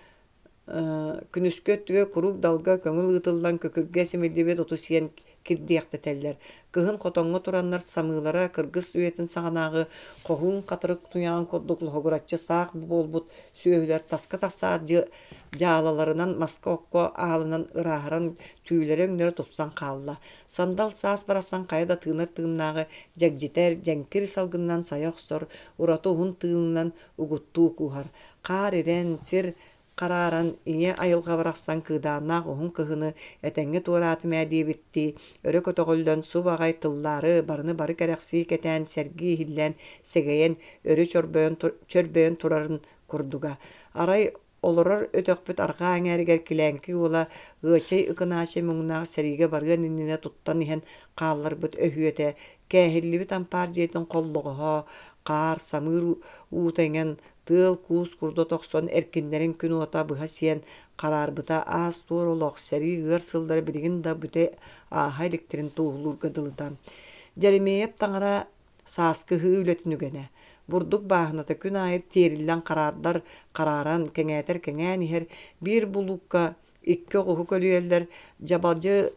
күнүскү өттүгэр куруук далга көҥүл ыытыллан күкүргэ симиллибит оту сиэн кирдиэхтэтэллэр. Кыһын хотоҥҥо тураннар самыылара кыргыс үйэтин саҕанааҕы хоһуун хатырык туйаҕын курдук лоһугураччы саах буолбут сүөһүлэр таска тахсаат дьаалаларынан маска-окко аалынан ырааһыран түүлэрэ-өҥнөрө тупсан хаалла. Сандал саас барахсан хайа да тыынар тыыннааҕы дьэгдьитэр, дьэҥкир салгынынан сайа охсор, ураты уһун тыынынан угуттуу кууһар. Хаар ирэн, сир харааран, ийэ айылҕа барахсан кыыдааннаах уһун кыһыны этэҥҥэ туораатым ээ диэбиттии, өрө көтөҕүллэн субу аҕай тыллаары, барыны бары кэрэхсии кэтээн, сэргии иһиллээн, сэгэйэн, өрө чорбойон, чөрбөйөн турарын курдуга. Арай олорор өтөхпүт арҕаа эҥээригэр Килээҥки уола Ыачай Ыкынаачай муҥнаах сэриигэ барыан иннинэ туттан иһэн хаалларбыт өһүөтэ, кээһиллибит ампаар дьиэтин холлоҕоһо, хаар, самыыр уута иҥэн, тыал-куус курдат охсон эркиннэрин күн уота быһа сиэн хараарбыта аас-туор олох, сэрии ыар сыллара билигин да бүтэ ааһа иликтэрин туоһулуурга дылыта. Дьэримиэйэп таҥара сааскы ыһыы үлэтин үгэнэ. Бурдук бааһыната күн аайы тиэриллэн хараардар харааран, кэҥээтэр кэҥээн иһэр, биир булуукка икки оҕуһу көлүйэллэр, дьабалдьы.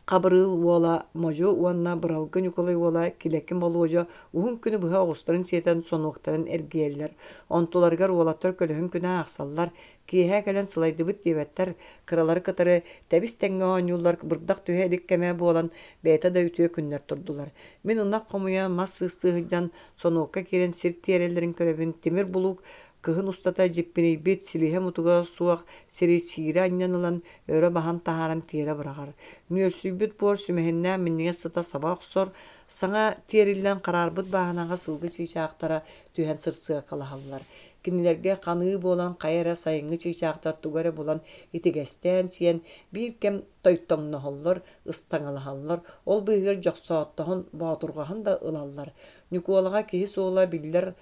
Хабырыыл уола Модьу уонна Быралгы Ньукулай уола Килэки Молуодьа уһун күнү быһа оҕустарын сиэтэн сонуоктарын эргийэллэр. Онтуларыгар уолаттар көлөһүн күнэ аахсаллар, киэһэ кэлэн сылайдыбыт диэбэттэр, кыралары кытары тэбис-тэҥҥэ оонньууллар, бырдах түһэ илик кэмэ буолан бэйэтэ да үтүө күннэр турдулар. Мин ынах хомуйа, мас сыыстыы сылдьан сонуокка киирэн сир тиэрэллэрин көрөбүн, тимир булуук кыһын устата дьиппинийбит силиһэ-мутуга суох сири сиирэ анньан ылан өрө баһан таһааран тиэрэ быраҕар. Нүөлсүйбүт буор сүмэһиннээх минньигэс сыта саба охсор, саҥа тиэриллэн хараарбыт бааһынаҕа сылгы чыычаахтара түһэн сырсыакалаһаллар. Кинилэргэ ханыы буолан хайа эрэ сайыҥҥы чыычаахтар тугу эрэ булан итигэстээн сиэн, биир кэм тойтоҥноһоллор, ыстаҥалаһаллар, ол быыһыгар дьохсооттоһон, боотурҕаһан да ылаллар. Ньукуолаҕа киһи суола биллэр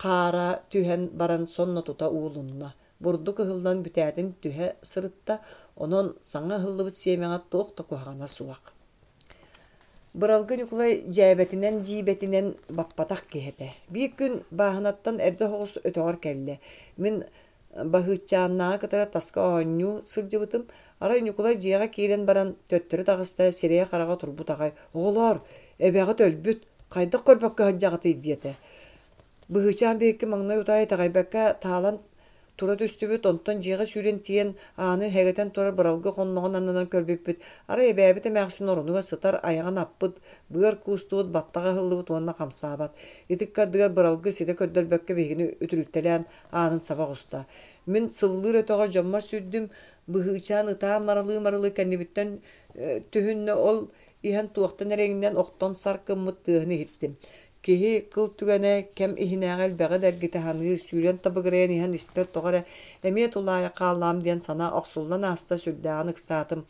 Хаара түһэн баран сонно тута уулунна, бурдук ыһыллан бүтээтин түһэ сырытта, онон саҥа ыһыллыбыт сиэмэҕэ туох да куһаҕана суох. Быралгы Ньукулай дьээбэтинэн-дьиибэтинэн баппатах киһи этэ. Биир күн бааһынаттан эрдэ соҕус өтөҕөр кэллэ. Мин Баһыыччааннааҕы кытары таска оонньуу сылдьыбытым. Арай Ньукулай дьиэҕэ киирэн баран төттөрү таҕыста, сирэйэ-хараҕа турбут аҕай: «Оҕолоор, эбэҕит өлбүт, хайдах көрбөккө сылдьаҕытый?» диэтэ. Быһыычаан биһикки маҥнай утаа итэҕэйбэккэ таалан тура түстүбүт, онтон дьиэҕэ сүүрэн тиийэн ааны һэгэтэн турар быралгы хонноҕун аннынан көрбүппүт, арай эбээбит эмээхсин оронугар сытар, айаҕын аппыт, быар куустубут, баттаҕа ыһыллыбыт уонна хамсаабат. Ити ыккардыгар быралгы ситэ көрдөрбөккө биһигини үтүрүттэлээн аанын саба оҕуста. Мин сыллыыр өтөҕөр дьоммор сүүрдүм, быһыычаан ытаан марылыы-марылыы кэннибиттэн түһүннэ, ол иһэн туохтан эрэ иҥнэн охтон сар гыммыт тыаһын иһиттим. Киһи кыл түгэнэ кэм иһинээҕи элбэҕи да эргитэ саныыр, сүүрэн табыгырайан иһэн испэр тоҕо эрэ эмиэ тулаайах хааллаҕым диэн санаа охсуллан ааста, сүрдээҕин ыксаатым.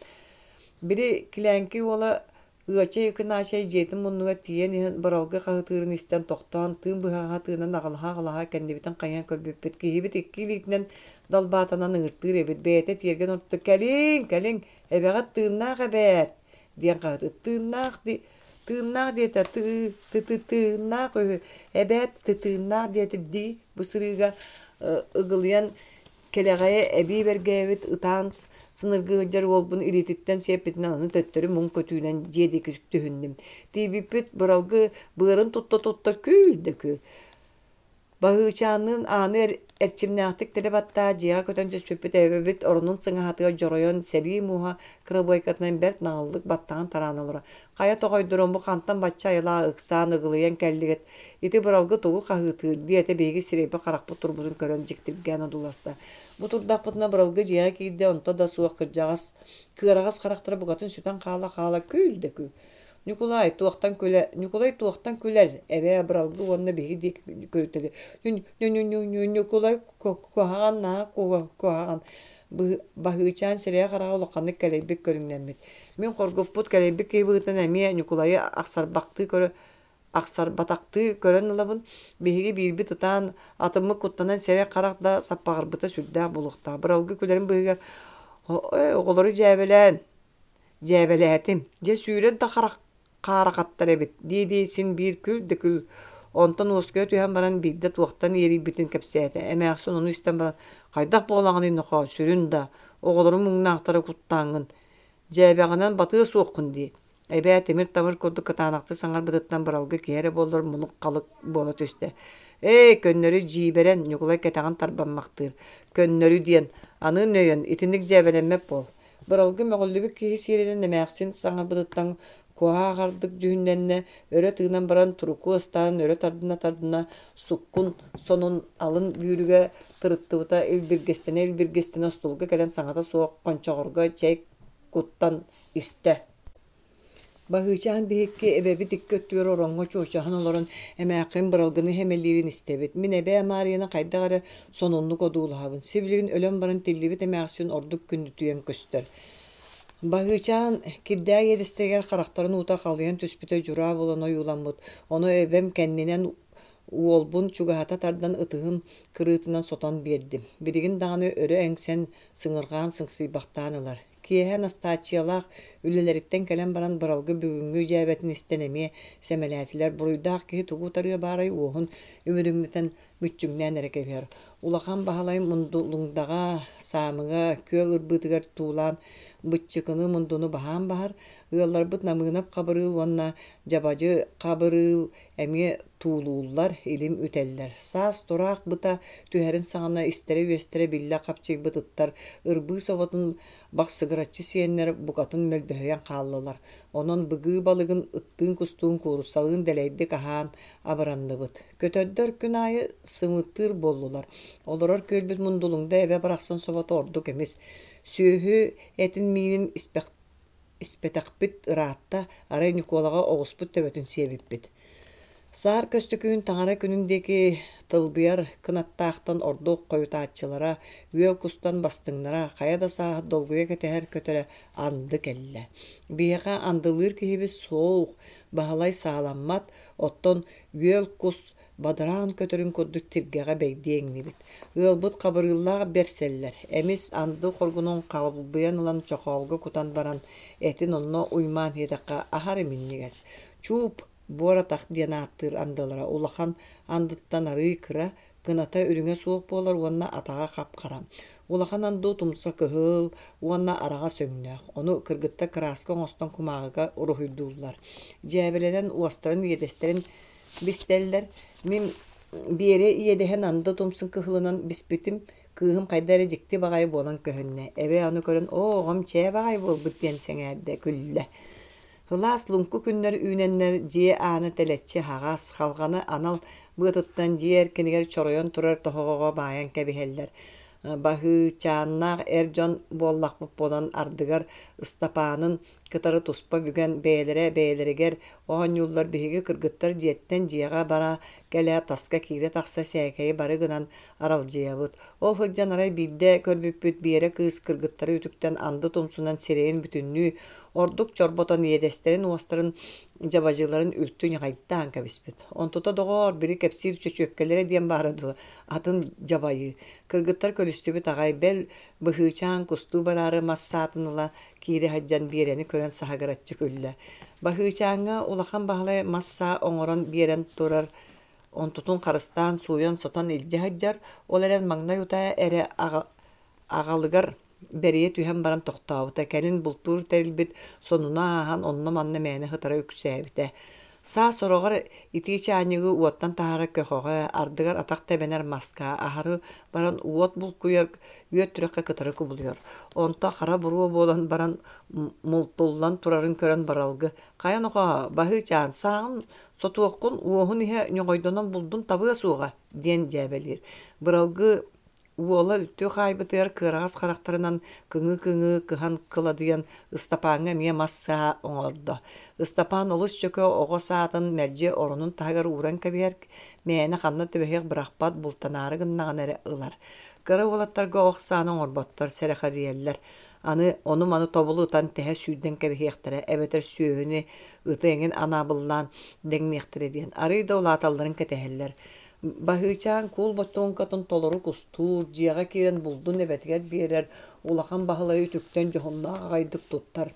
Били Килээҥки уола Ыачай Ыкынаачай дьиэтин муннугар тиийэн иһэн быралгы хаһытыырын истэн тохтоон, тыын быһаҕаһа тыынан аҕылаһа-аҕылаһа кэннибитин хайыһан көрбүппүт киһибит икки илиитинэн далбаатанан ыҥыртыыр эбит, бэйэтэ тиэргэн ортото «Кэлиҥ, кэлиҥ, эбэҕит тыыннаах эбээт!» диэн хаһытыыр. «Тыыннаах дии, тыыннаах диэтэ, тыы, ты-ты-тыыннаах үһү, эбээт ты-тыыннаах диэтэ дии» бу сырыыга ыгылыйан Кэлэҕэйэ эбии бэргээбит ытаан сыныргыы сылдьар уолбун илиититтэн сиэппитинэн аны төттөрү муҥ көтүүнэн дьиэ диэки түһүннүм. Тиийбиппит быралгы быарын тутта-тутта күл да күл. Баһыычаанныын ааны эрчимнээхтик тэлэ баттаа дьиэҕэ көтөн түспүппүт эбэбит оронун сыҥаһатыгар дьоройон сэлии мууһа кырабыайкатынан бэрт наҕыллык баттаҕын тараан олорор. Хайа тоҕойдорум бу хантан бачча айылаах ыксаан ыгылыйан кэллигит, ити быралгы тугу хаһыытыыр диэтэ биһиги сирэйбит-харахпыт турбутун көрөн дьиктиргээн одууласта. Бу турдахпытына быралгы дьиэҕэ киирдэ, онто да суох кырдьаҕас, кыараҕас харахтара букатын сүтэн хаала-хаала күл да күл. Ньукулай туохтан күлэ Ньукулай туохтан күлэр эбээ быралгы уонна биһиги диэки көрүтэлиир Ньукулай куһаҕан наһаа куһаҕан Баһыычаан сирэйэ-хараҕа улаханнык кэлэйбит көрүҥнэммит. Мин хоргуппут кэлэйбит киһи быһыытынан эмиэ Ньукулайы ахсарбахтыы көрө ахсарбатахтыы көрөн ылабын. Биһиги биирбит ытаан, атыммыт куттанан сирэй-харах да саппаҕырбыта сүрдээх буолуохтаах. Быралгы күлэрин быыһыгар оҕолору дьээбэлээн дьээбэлээтим. Дьэ сүүрэн да харах хаарахаттар эбит дии-дии син биир күл да күл. Онтон уоскуйа түһэн баран биирдэ туохтан иэрийбитин кэпсээтэ. Эмээхсин ону истэн баран «Хайдах буолаҕыный нохоо, сүрүн да, оҕолорум муҥнаахтара куттааҥҥын, дьээбэҕинэн батыа суоххун дии» Эбээ тимир-тамыр курдук кытаанахтык саҥарбытыттан быралгы киһи эрэ буоллар мунук-халык буола түстэ. «Ээ, көннөрү дьиибэрэн» Ньукулай кэтэҕин тарбаммахтыыр. «Көннөрү диэн, аны нөйөн, итинник дьээбэлэммэт буол. Быралгы мөҕүллүбүт киһи сиэринэн эмээхсин саҥарбытыттан куһаҕардык дьүһүннэннэ, өрө тыынан баран туруку ыстаан өрө тардына-тардына суккун сонун алын бүүрүгэ тырыттыбыта илбиргэстэнэ-илбиргэстэнэ остуолга кэлэн саҥата суох хончоҕорго чэй куттан истэ. Баһыычаан биһикки эбэбит икки өттүгэр ороҥҥо чуочаһан олорон эмээххин быралгыны сэмэлиирин истэбит. Мин эбээ Маарыйаны хайдах эрэ сонуннук одуулаһабын. Сибилигин өлөн баран тиллибит эмээхсин ордук күндүтүйэн көстөр. Баһыычаан кирдээх иэдэстэригэр харахтарын уута халыйан түспүтэ дьураа буолан ойууламмыт. Ону эбэм кэннинэн уолбун чугаһата тардан ытыһым кырыытынан сотон биэрдим. Билигин даҕаны өрө эҥсэн, сыҥырҕаан сыҥсыйбахтаан ылар. Киэһэ Настааччыйалаах Үлэлэриттэн кэлэн баран Быралгы бүгүҥҥү дьээбэтин истэн эмиэ сэмэлээтилэр, буруйдаах киһи тугу утарыа баарай уоһун үмүрүҥнэтэн мүччүҥнээн эрэ кэбиһэр. Улахан Баһылай Мундулуҥдаҕа, Саамыга, күөл ырбыытыгар туулаан быччыкыны, мундуну баһаан баһар. Ыалларбыт Намыынап Хабырыыл уонна Дьабадьы Хабырыыл эмиэ туулууллар, илим үтэллэр. Саас тураах быта түһэрин саҕана истэрэ-үөстэрэ биллэ хапчыйбыт ыттар ырбыы соботун бахсыгыраччы сиэннэр букатын мөлбөһүйэн хааллылар. Онон быгыы балыгын ыттыын-кустуун кууруссалыын дэлэйдик аһаан абыранныбыт. Көтөрдөр күн аайы сымыыттыыр буоллулар. Олорор күөлбүт Мундулуҥда эбэ барахсан собото ордук эмис. Сүөһү этин миинин испэтэхпит ыраатта, арай Ньукуолаҕа оҕуспут төбөтүн сиэбиппит. Саар Көстөкүүн таҥара күнүн диэки тылбыйар кынаттаахтан ордук хойутааччылара, үөл кустан бастыҥнара, хайа да сааһыт долгуйа кэтэһэр көтөрө анды кэллэ. Биһиэхэ андылыыр киһибит суох, Баһылай сааламмат, оттон үөл кус бадараан көтөрүн курдук тиргэҕэ бэйдиэ иҥнибит. Ыалбыт Хабырыыллаах бэрсэллэр, эмис анды хоргунун халбыйан ылан чохоолго кутан баран, этин онно уймаан иһиэтэххэ аһары минньигэс. Чууп, буор атах диэн ааттыыр андылара улахан андыттан арыый кыра, кыната үрүҥэ суох буолар уонна атаҕа хап-хара. Улахан анды тумса кыһыл уонна араҕас өҥнөөх, ону кыргыттар кырааска оҥостон кумааҕыга уруһуйдууллар. Дьээбэлэнэн уостарын иэдэстэрин бистэллэр. Мин Биэрэ иэдэһин анды тумсун кыһылынан биспитим, кыыһым хайда эрэ дьикти баҕайы буолан көһүннэ. Эбээ ону көрөн, «Оо, оҕом чээ баҕайы буолбут» диэн сэҥээрдэ, күллэ. Сылаас луҥку күннэр үүнэннэр дьиэ аана тэлэччи аһаҕас, халҕаны анал быатыттан дьиэ эркинигэр чоройон турар тоһоҕоҕо баайан кэбиһэллэр. Баһыычааннаах эр дьон буоллахпыт буолан ардыгар Ыстапаанын кытары туспа бүгэн бэйэлэрэ бэйэлэригэр оонньууллар биһиги кыргыттар дьиэттэн дьиэҕэ бара кэлэ таска киирэ-тахса сээкэйи бары гынан аралдьыйабыт. Ол сылдьан арай биирдэ көрбүппүт Биэрэ кыыс кыргыттары үтүктэн анды тумсунан сирэйин бүтүннүү ордук чорботон иэдэстэрин-уостарын дьабадьыларын үлтү ньаҕайдаан кэбиспит. Онтута доҕоор, били кэпсиир чөчүөккэлэрэ диэн баара дуо, атын дьабайыы. Кыргыттар көрүстүбүт аҕай, бэл, быһыычаан кустуу бараары мас саатын ыла киирэ сылдьан Биэрэни көрөн саһыгыраччы күллэ. Баһыычааҥҥа Улахан Баһылай мас саа оҥорон биэрэн турар онтутун харыстаан сууйан-сотон илдьэ сылдьар, ол эрэн маҥнай утаа эрэ аҕалыгар бэрийэ түһэн баран тохтообута, кэлин бултуур тэрилбит сонуна ааһан онно-манна мээнэ сытара үксээбитэ. Саас сороҕор итии чаанньыгы уоттан таһаарар көхөҕө, ардыгар атах тэбэнэр маска аһары баран уот булкуйар үөт үрэххэ кытары кубулуйар. Онто хара буруо буолан баран мултуллан турарын көрөн баралгы «Хайа нохоо, баһыычаан, сааҕын сотуоххун, уоһун иһэ ньоҕойдонон булдун табыа суоҕа» диэн дьээбэлиир. Быралгы Уола үлтү хаайбытыгар кыараҕас харахтарынан кыҥыы-кыҥыы кыһан кыладыйан Ыстапааҥҥа эмиэ мас саа оҥордо. Ыстапаан олус чөкө оҕо саатын мэлдьи оронун таһыгар ууран кэбиһэр, мээнэ ханна түбэһиэх бырахпат, бултанаары гыннаҕына эрэ ылар. Кыра уолаттарга ох сааны оҥорботтор, сэрэхэдийэллэр. Аны ону-маны тобулу ытан тэһэ сүүрдэн кэбиһиэхтэрэ эбэтэр сүөһүнү, ыты эҥин анаабыллаан дэҥниэхтэрэ диэн арыый да улааталларын кэтэһэллэр. Баһыычаан куул ботуоҥкатын толору кустуур, дьиэҕэ киирэн булдун эбэтигэр биэрэр, Улахан Баһылайы үтүктэн дьоһуннаах аҕайдык туттар.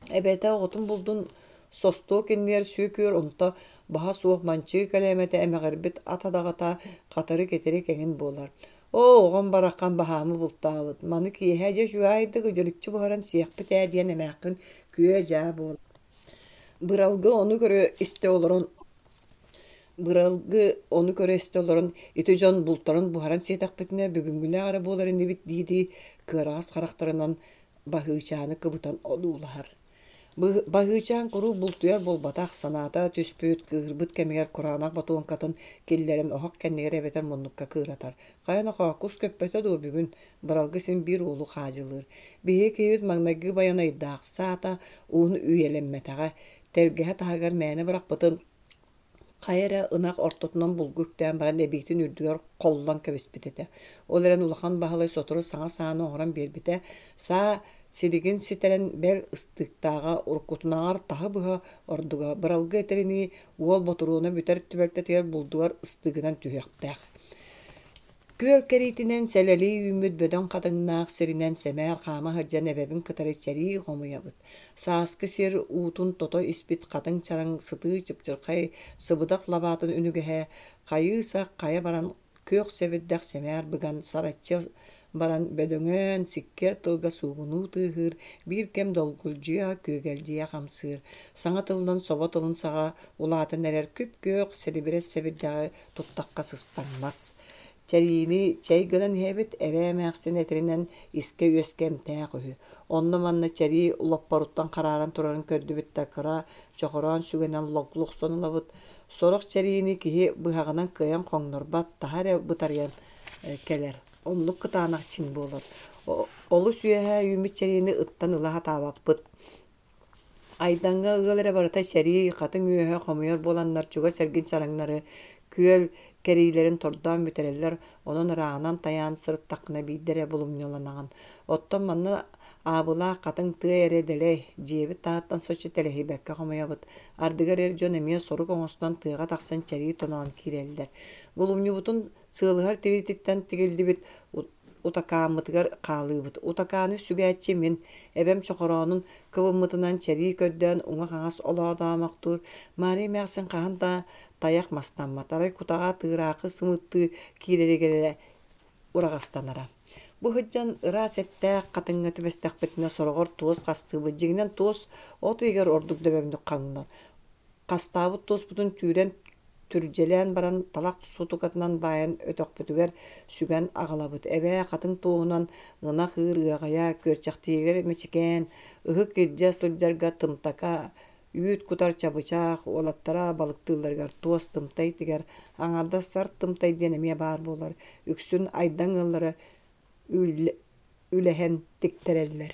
Эбэтэ оҕотун булдун состуок иннигэр сүөкүөр онто баһа суох манчыы кэлээмэтэ эмэҕирбит ат адаҕата хатырык-итирик эҥин буолар. «Оо, оҕом бараххан баһаамы бултаабыт, маны киэһэ дьэ үчүгэйдик ыдьырыччы буһаран сиэхпит ээ» диэн эмээххин күө-дьаа буолар. Быралгы ону көрө истэ олорон Быралгы ону көрө-истэ олорон, ити дьон бултарын буһаран сиэтэхпитинэ бүгүҥҥүлээх эрэ буолар инибит дии-дии кыараҕас харахтарынан Баһыычааны кыбытан одуулаһар. Баһыычаан куруук бултуйар буолбатах, санаата түспүт, кыыһырбыт кэмигэр кураанах ботуоҥкатын киллэрэн оһох кэннигэр эбэтэр муннукка кыыратар. Хайа нохоо, кус көппөтө дуо бүгүн? Быралгы син биир уолу хаадьылыыр. Биһиги киһибит маҥнайгы байанайдаах саата уһун үйэлэммэтэҕэ, тэлгэһэ таһыгар мээнэ бырахпытын хайа эрэ ынах ортотунан булгу үктээн баран эбиитин үрдүгэр холлон кэбиспит этэ. Ол эрэн Улахан Баһылай сотору саҥа сааны оҥорон биэрбитэ. Саа силигин ситэрэн бэл ыстыыктааҕа уруккутунааҕар таһы быһа ордуга. Быралгы этэринии уол ботуруона бүтэр түбэлтэтигэр булдугар ыстыыгынан түһүөхтээх. Күөл кэриитинэн сэлэлии үүммүт бөдөҥ хатыҥнаах сиринэн сэмээр хаама сылдьан эбэбин кытары чэрии хомуйабыт. Сааскы сир уутун тото испит хатыҥ чараҥ сытыы чыпчырхай сыбыдах лабаатын үнүгэһэ хайыы-сах хайа баран күөх сэбирдэх сэмээр быган сараччы баран бөдөҥөөн сиккиэр тылга суугунуу тыаһыыр, биир кэм долгулдьуйа, күөгэлдьийэ хамсыыр. Саҥа тылынан собо тылын саҕа улаатан эрэр күп-күөх сэлибирэс сэбирдэҕи туттахха сыстаҥнас. Чэриини чэй гынан иһэбит, эбээ эмээхсин этэринэн искэ-үөскэ эмтээх үһү. Онно-манна чэрии лоппоруттан харааран турарын көрдүбүт да кыра чохороон сүгэнэн логлу охсон ылабыт. Сорох чэриини киһи быһаҕынан кыайан хоҥнорбот, таһа эрэ бытарыйан кэлэр. Оннук кытаанах чиҥ буолар. Олус үөһэ үүммүт чэриини ыттан ыла сатаабаппыт. Айдаҥҥа ыал эрэ барыта сэрии, хатыҥ үөһэ хомуйар буоланнар чугас эргин чараҥнары, күөл кэриилэрин тордоон бүтэрэллэр, онон ырааҕынан тайаан сырыттаххына биирдэ эрэ булумньуланаҕын. Оттон манна аабылаах хатыҥ тыа эрэ дэлэй, дьиэбит таһыттан соччо тэлэһийбэккэ хомуйабыт. Ардыгар эр дьон эмиэ сорук оҥостон тыаҕа тахсан чэрии тоноон киирэллэр. Булумньубутун сыалыһар тириититтэн тигиллибит утакааммытыгар хаалыыбыт. Утакааны сүгээччи мин, эбэм чохороонун кыбыммытынан чэрии көрдөөн уҥа-хаҥас олоодоомохтуур. Маарыйа эмээхсин хаһан да тайах мастаммат, арай кутаҕа тыыраахы сымыыттыы киирэригэр эрэ ураҕастанара. Бу сылдьан ыраас эттээх хатыҥҥа түбэстэхпитинэ сороҕор туос хастыыбыт, дьиҥинэн туос от ыйыгар ордук дөбөҥнүк хаҥнар. Хастаабыт туоспутун түүрэн түрдьэлээн баран талах сутукатынан баайан өтөхпүтүгэр сүгэн аҕалабыт. Эбээ хатыҥ туоһунан ынах ыыр ыаҕайа, күөрчэхтииригэр мичикээн, ыһык илдьэ сылдьарга тымтака, үүт кутар чабычах, уолаттара балыктыылларыгар туос тымтай тигэр, аҥаардас сар тымтай диэн эмиэ баар буолар. Үксүн Айдаҥ ыаллара үлэһэн тиктэрэллэр.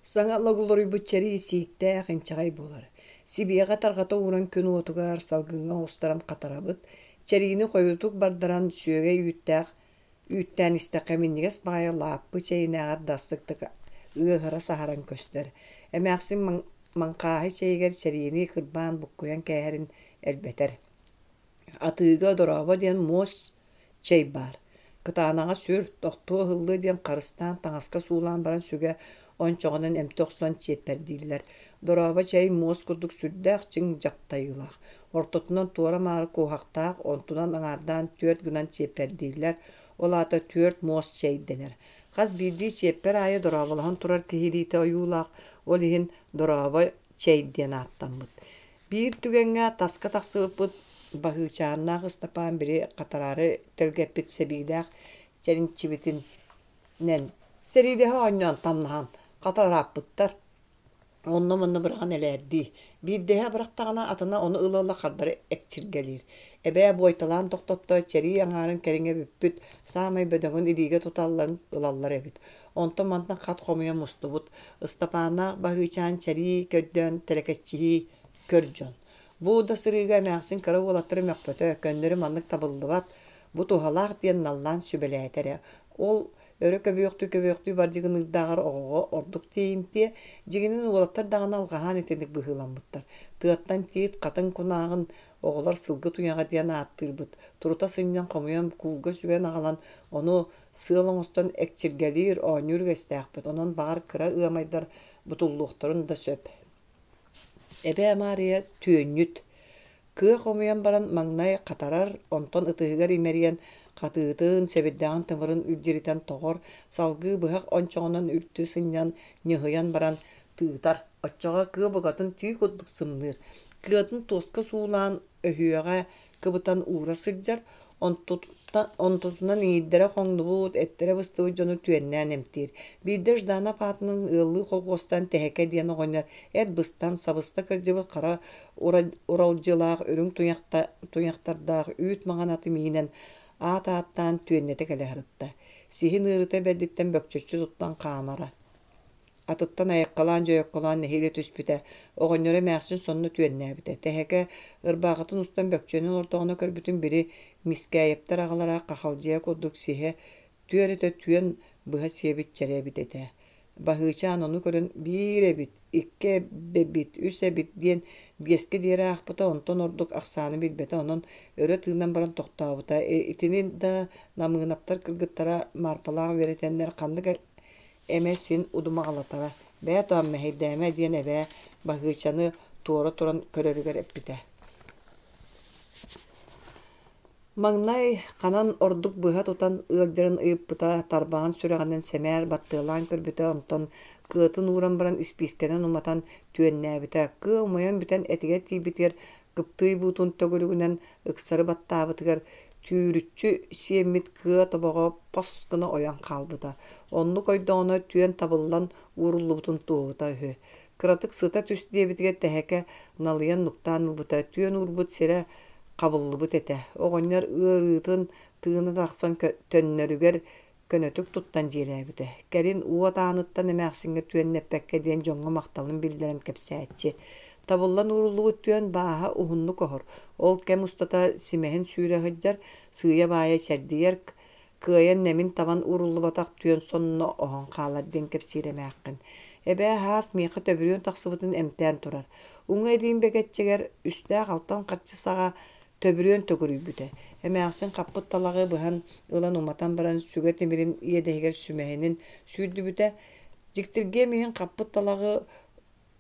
Саҥа логлоруйбут чэрии сииктээх, инчэҕэй буолар. Сибиэҕэ тарҕата ууран күн уотугар, салгыҥҥа оҕустаран хатарабыт. Чэриини хойутук бардаран сүөгэй үүттээх үүттээн истэххэ минньигэс баҕайы лааппы чэйинээҕэр да астыктык ыаһыра саһаран көстөр. Эмээхсин маҥхааһай чэйигэр чэриини кырбаан буккуйан кээһэрин элбэтэр. Атыыга дорообо диэн муос чэй баар. Кытаанаҕа сүр, тохтуо ыһыллыа диэн харыстаан таҥаска суулаан баран сүгэ ончоҕунан эмти охсон чиэппэрдииллэр. Дорообо чэй муос курдук сүрдээх чиҥ дьаптайыылаах. Ортотунан туора-маары куоһахтаах, онтунан аҥаардаан түөрт гынан чиэппэрдииллэр, ол аата түөрт муос чэй дэнэр. Хас биирдии чиэппэр аайы дорооболоһон турар киһи илиитэ ойуулаах, ол иһин дорообо чэй диэн ааттаммыт. Биир түгэҥҥэ таска тахсыбыппыт Баһыычааннаах Ыстапаан били хатараары тэлгэппит сэбиилээх чэринчибитинэн сэриилэһэ оонньоон тамнаһан хатарааппыттар. Онно-манна быраҕан элээрдии. Биирдэһэ бырахтаҕына атына ону ыла-ыла хардары экчиргэлиир. Эбээ буойталаан тохтотто, чэрии аҥаарын кэриҥэ бүппүт, саамай бөдөҥүн илиигэ туталлан ылаллар эбит. Онтон-мантан хат хомуйа мустубут. Ыстапааннаах Баһыычаан чэрии көрдөөн тэлэкэччиһии көр дьон. Бу да сырыыга эмээхсин кыра уолаттары мөхпөтө, көннөрү маннык табыллыбат, бу туһалаах диэн наллаан сүбэлээтэ эрэ. Ол өрө көбүөхтүү-көбүөхтүү бардьыгыныырдааҕар оҕоҕо ордук тиийимтиэ, дьиҥинэн уолаттар даҕаны алҕаһаан итинник быһыыламмыттар. Тыаттан тиит, хатыҥ кунааҕын оҕолор сылгы туйаҕа диэн ааттыырбыт, турута сынньан хомуйан куулга сүгэн аҕалан, ону Сыал оҥостон экчиргэлиир, оонньуур үгэстээхпит, онон баҕар кыра ыамайдар бутуллуохтарын да сөп. Эбээ Маарыйа түөнньүт, кыа хомуйан баран маҥнай хатарар, онтон ытыһыгар имэрийэн хатыытын, сэбирдэҕин тымырын илдьиритэн тоҕор, салгыы быһах ончоҕунан үлтү сынньан, ньыһыйан баран тыытар, оччоҕо кыа букатын түү курдук сымныыр, кыатын туоска суулаан өһүөҕэ кыбытан уура сылдьар, онтутунан иҥиирдэрэ хоҥнубут, эттэрэ быстыбыт дьону түөннээн эмтиир. Биирдэ Жданов аатынан ыаллыы холхуостан Тэһэкэ диэн оҕонньор эт быстан, сабыста кырдьыбыт хара уралдьылаах үрүҥ туйахтардаах үүт маҥан аты миинэн аат ааттаан түөннэтэ кэлэ сырытта. Сиһин ыарыыта бэрдиттэн бөкчөччү туттан хаамара. Атыттан айаккалаан-дьойокколоон нэһиилэ түспүтэ, оҕонньоро эмээхсин сонно түөннээбитэ. Тэһэкэ ырбаахытын устан бөкчөнөн олордоҕуна көрбүтүм били Мискээйэптэр аҕалара хахалдьыйа курдук сиһэ түөрэтэ түөн быһа сиэбит чэрэ эбит этэ. Баһыычаан ону көрөн биир эбит, икки эбит, үс эбит диэн биэскэ диэри аахпыта, онтон ордук ахсааны билбэтэ, онон өрө тыынан баран тохтообута. Итини да Намыынаптар кыргыттара Маарпалаах үөрэтэннэр ханнык эмэ син удумаҕалатара. Бээ тоом мэһэйдээмэ диэн эбээ Баһыычаны туора туран көрөрүгэр эппитэ. Маҥнай ханан ордук быһа тутан ыалдьарын ыйыппыта, тарбаҕын сүрэҕинэн сэмээр баттыалаан көрбүтэ, онтон кыатын ууран баран испиискэнэн уматан түөннээбитэ. Кыа умайан бүтэн этигэр тиийбитигэр кыптыый буутун төгүрүгүнэн ыксары баттаабытыгар түүрүччү сиэммит кыа тобоҕо пос гына ойон хаалбыта. Оннук ойдоҕуна түөн табыллан ууруллубутун туоһута үһү. Кыратык сыта түс диэбитигэр тэһэкэ налыйан нуктаан ылбыта, түөн уурбут сирэ хабыллыбыт этэ. Оҕонньор ыарыытын тыына тахсан төннөрүгэр көнөтүк туттан дьиэлээбитэ. Кэлин уот ааныттан эмээхсиҥҥэ түөннэппэккэ диэн дьоҥҥо махталын биллэрэн кэпсээччи. Табыллан ууруллубут түөн бааһа уһуннук оһор. Ол кэм устата симэһин сүүрэ сылдьар, сыыйа-баайа чэрдийэр, кыайан нэмин табан ууруллубатах түөн сонно оһон хаалар диэн кэпсиир эмээххин. Эбээ Һаас миэхэ төбүрүөн тахсыбытын эмтээн турар. Уҥа илиим бэгэччэгэр үстээх алтан харчы саҕа төбүрүөн төгүрүйбүтэ. Эмээхсин хаппыт талаҕы быһан ылан уматан баран сүгэ тимирин иэдэһигэр сүмэһинин сүүрдүбүтэ. Дьиктиргиэм иһин хаппыт талаҕы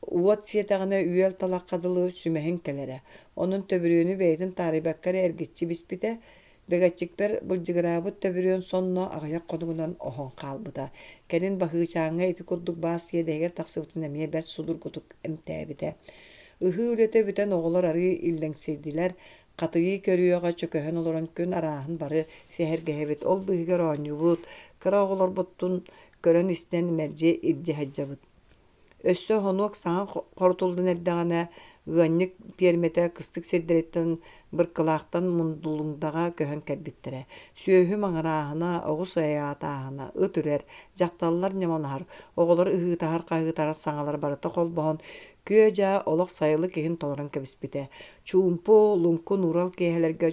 Уот сиэтэҕинэ үөл талахха дылы сүмэһин кэлэрэ. Онон төбүрүөнү бэйэтин таарыйбакка эрэ эргиччи биспитэ. Бэгэччикпэр былдьыгыраабыт төбүрүөн сонно аҕыйах хонугунан оһон хаалбыта. Кэлин Баһыычааҥҥа ити курдук баас иэдэһигэр тахсыбытын эмиэ бэрт судургутук эмтээбитэ. Ыһыы үлэтэ бүтэн оҕолор арыый иллэҥсийдилэр. Хатыйыы көрүөҕэ чөкөһөн олорон күн арааһын бары сэһэргэһэбит, ол быыһыгар оонньуубут, кыра оҕолорбутун көрөн-истэн мэлдьи илдьэ сылдьабыт. Өссө хонуок саҥа хорутуллан эрдэҕинэ, ыанньык пиэрмэтэ кыстык сирдэриттэн Быркылаахтан Мундулуҥдаҕа көһөн кэлбиттэрэ. Сүөһү маҥырааһына, оҕус айаатааһына, ыт үрэр, дьахталлар ньамалаһар, оҕолор ыһыытаһар-хаһыытаһар саҥалара барыта холбоһон, күө-дьаа олох сайылык иһин толорон кэбиспитэ. Чуумпу, луҥкун уурал киэһэлэргэ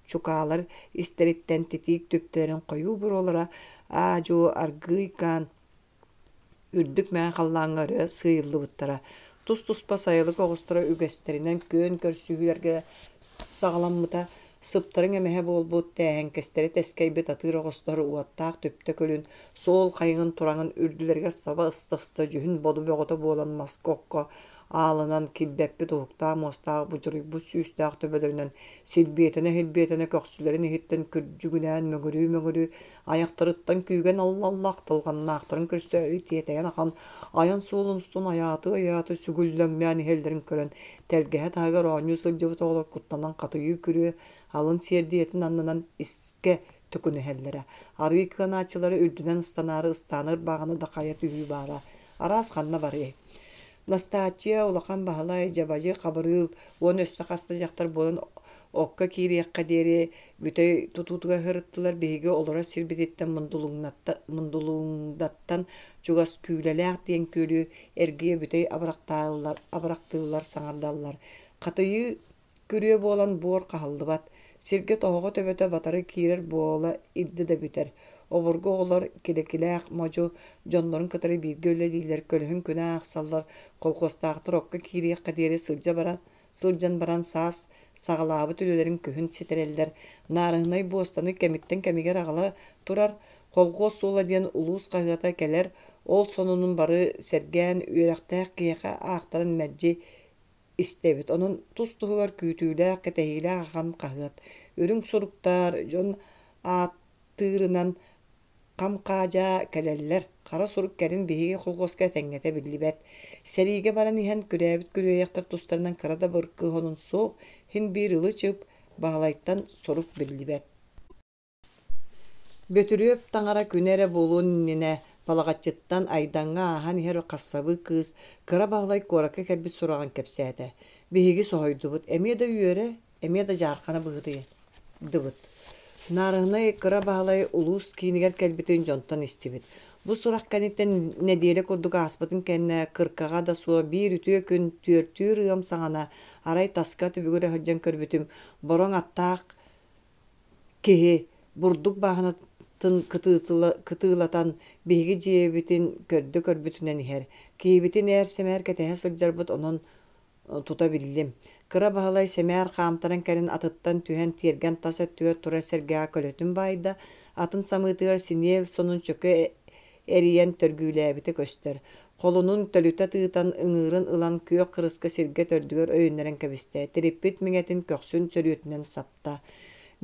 чукаалар истэриттэн титиик түптэлэрин хойуу буруолара аа-дьуо аргыый хаан Үрдүк мэҥэ халлааҥҥа өрө сыыйыллыбыттара. Тус-туспа сайылык оҕустара үгэстэринэн күөн көрсүһүүлэргэ саҕаламмыта. Сыптарыҥ эмэһэ буолбут, тээһэҥкэстэри тэскэйбит атыыр оҕустар уоттаах түптэ күлүн, суол хайыҥын тураҥын үрдүлэригэр саба ыста-ыста дьүһүн-бодо бөҕөтө буолан маска-окко аалынан килбэппит уһуктаах муостаах будьуруйбут сүүстээх төбөлөрүнэн силбиэтэнэ-силбиэтэнэ көхсүлэрин иһиттэн күрдьүгүнээн мөҥүрүү-мөҥүрүү айахтарыттан күүгэн аллаллаах тылҕаннаахтарын көрсөөрү тиэтэйэн ахан айан суолун устун айааты-айааты сүгүллэҥнээн иһэллэрин көрөн тэлгэһэ таһыгар оонньуу сылдьыбыт оҕолор куттанан хатыйыы күрүө алын сиэрдийэтин аннынан искэ төкүнүһэллэрэ. Арыы кыанааччылары үрдүнэн ыстанаары ыстаана ырбааҕыны да хайа түһүү баара. Араас ханна барыай. Настааччыйа, Улахан Баһылай, Дьабадьы Хабырыыл уонна өссө хас да дьахтар буолан окко киириэххэ диэри бүтэй тутуутугар сырыттылар. Биһиги олорор сирбититтэн Мундулуҥдаттан чугас Күүлэлээх диэн күөлү эргийэ бүтэй абырахтыыллар, саҥардаллар. Хатыйыы Күрүө буолан буор хаһыллыбат, сиргэ тоһоҕо төбөтө батары киирэр буола ирдэ да бүтэр. Обургу оҕолор Килэкилээх модьу дьоннорун кытары бииргэ үлэлииллэр, көлөһүн күнэ аахсаллар, колхуостаахтар окко киириэххэ диэри сылдьа баран, сылдьан баран саас саҕалаабыт үлэлэрин күһүн ситэрэллэр. Наарыһынай буостаны кэмиттэн кэмигэр аҕала турар, «Колхуос суола» диэн улуус хаһыата кэлэр, ол сонунун бары сэргээн, үөрэхтээх киһиэхэ аахтаран мэлдьи истэбит. Онон тус-туһугар күүтүүлээх, кэтэһиилээх ахан хаһыат. Үрүҥ суруктар дьон ааттыырынан хам-хаадьаа кэлэллэр. Хара сурук кэлин биһиги колхуоска этэҥҥэтэ биллибэт. Сэриигэ баран иһэн күрээбит күрүөйэхтэр тустарынан кыра да быркы сонун суох, син биир ылы-чып, Баһылайтан сурук биллибэт. Бөтүрүөп таҥара күнэ эрэ буолуон иннинэ Балаҕаччыттан Айдаҥҥа ааһан иһэр хассабыык кыыс Кыра Баһылай куоракка кэлбит сураҕын кэпсээтэ. Биһиги соһуйдубут, эмиэ да үөрэ, эмиэ да дьаархана быһыытыйдыбыт. Наарыһынай Кыра Баһылай улуус киинигэр кэлбитин дьонтон истибит. Бу сурах кэнниттэн нэдиэлэ курдук ааспытын кэннэ кыркаҕа да суох биир үтүө күн түөртүүр ыам саҕана арай таска түбүгүрэ сылдьан көрбүтүм, бороҥ аттаах Киһи бурдук бааһынатын Атын кытыылатан биһиги дьиэбитин көрдө-көрбүтүнэн иһэр. Киһибитин ээр-сэмээр кэтэһэ сылдьарбыт онон тута биллим. Кыра Баһылай сэмээр хаамтаран кэлэн атыттан түһэн тиэргэн тас өттүгэр турар сэргэҕэ көлөтүн баайда, атын самыытыгар синиэл сонун чөкө эрийэн төргүүлээбитэ көстөр. Холунун төлүтэ тыытан, ыҥыырын ылан күөх кырыска сиргэ төрдүгэр өйөннөрөн кэбистэ, тириппит миҥэтин көхсүн сөрүөтүнэн сапта.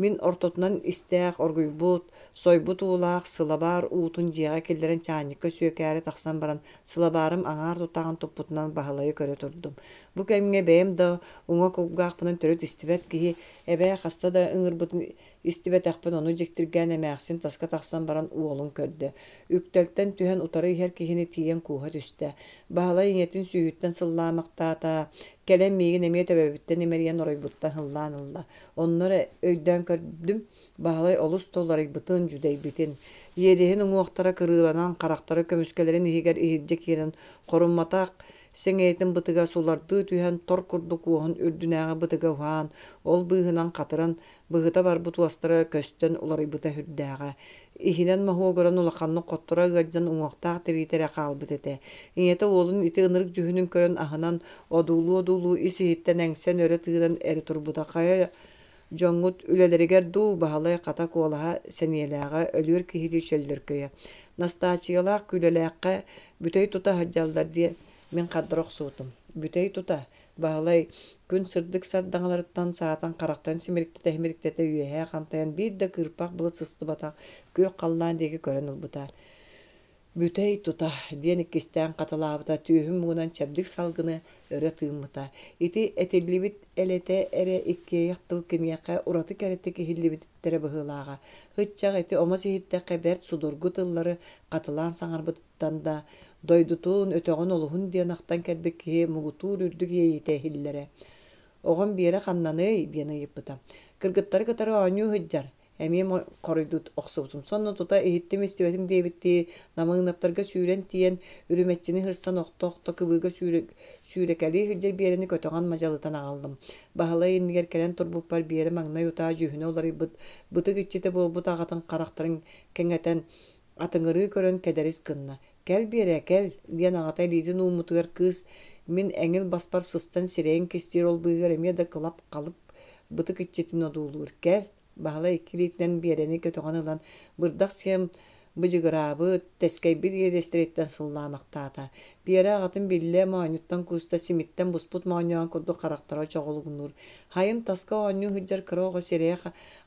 Мин ортотунан истээх, оргуйбут, сойбут уулаах сылабаар уутун дьиэҕэ киллэрэн чаанньыкка сүөкээри тахсан баран, сылабаарым аҥаар тутааҕын туппутунан Баһылайы көрө турдум. Бу кэмҥэ бэйэм да уҥа кулгаахпынан төрүт истибэт киһи, эбээ хаста да ыҥырбытын истибэтэхпин ону дьиктиргээн эмээхсин таска тахсан баран уолун көрдө. Үктэлтэн түһэн утары иһэр киһини тиийэн кууһа түстэ. Баһылай ийэтин сүүһүттэн сыллаамахтаата, кэлэн миигин эмиэ төбөбүттэн имэрийэн оройбуттан һыллаан ылла. Онно эрэ өйдөөн көрдүм, Баһылай олус да уларыйбытын, дьүдэйбитин. Иэдэһин уҥуохтара кырыыланан, харахтара көмүскэлэрин иһигэр иһирдьэ киирэн, хорумматах сэҥийэтин бытыга сулардыы түһэн, тор курдук уоһун үрдүнээҕи бытыга уһаан, ол быыһынан хатыран, быһыта барбыт уостара көстөн уларыйбыта сүрдээҕэ. Иһинэн моһуогуран улаханнык хотторо ыалдьан уҥуохтаах тириитэ эрэ хаалбыт этэ. Ийэтэ уолун ити ынырык дьүһүнүн көрөн аһынан, одуулуу-одуулуу ис-иһиттэн эҥсэн өрө тыынан эрэ турбута. Хайа дьоҥҥут үлэлэригэр дуу, Баһылай хата куолаһа сэниэлээҕэ, өлүөр киһилии чөллөркөйө. Настааччыйалаах Күүлэлээххэ бүтэй тута сылдьаллар диэн мин хардара охсубутум. Бүтэй тута, Баһылай күн сырдык сардаҥаларыттан саатан харахтарын симириктэтэ-симириктэтэ үөһээ хантайан биир да кыырпах былыт сыстыбатах күөх халлаан диэки көрөн ылбыта. «Бүтэй тута» диэн иккистээн хатылаабыта, түөһүн муҥунан чэбдик салгыны өрө тыыммыта. Ити этиллибит элэтэ эрэ иккиэйэх тыл киниэхэ ураты кэрэтик иһиллибиттэрэ быһыылааҕа. Һыччах ити омос иһиттэххэ бэрт судургу тыллары хатылаан саҥарбытыттан да, дойдутун, өтөҕүн олуһун диэн ахтан кэлбит киһи муҥутуур үрдүк иэйиитэ иһиллэрэ. «Оҕом Биэрэ ханнаный?» диэн ыйыппыта. «Кыргыттары кытары оонньуу сылдьар. Эмиэ хоруйдуу охсубутум. Сонно тута иһиттим-истибэтим диэбиттии, Намыынаптарга сүүрэн тиийэн, үрүмэччини сырсан охто-охто кыбыыга сүүрэкэлии сылдьар Биэрэни көтөҕөн мадьалытан аҕаллым. Баһылай иннигэр кэлэн турбуппар Биэрэ маҥнай утаа дьүһүнэ уларыйбыт, бытык иччитэ буолбут аҕатын харахтарын кэҥэтэн, атыҥырыы көрөн кэдэрис гынна. «Кэл, Биэрэ, кэл!» диэн аҕата илиитин ууммутугар кыыс мин эҥил баспар сыстан сирэйин кистиир ол быыһыгар эмиэ да кылап-халып бытык иччитин одуулуур. «Кэл!» Баһылай икки илиитинэн Биэрэни көтөҕөн ылан, бырдах сиэн быдьыгыраабыт, тэскэйбит иэдэстэриттэн сыллаамахтаата. Биэрэ аҕатын биллэ, моонньуттан кууста, симиттэн буспут моонньоон курдук харахтара чоҕулуҥнуур. Хайын таска оонньуу сылдьар кыра оҕо сирэйэ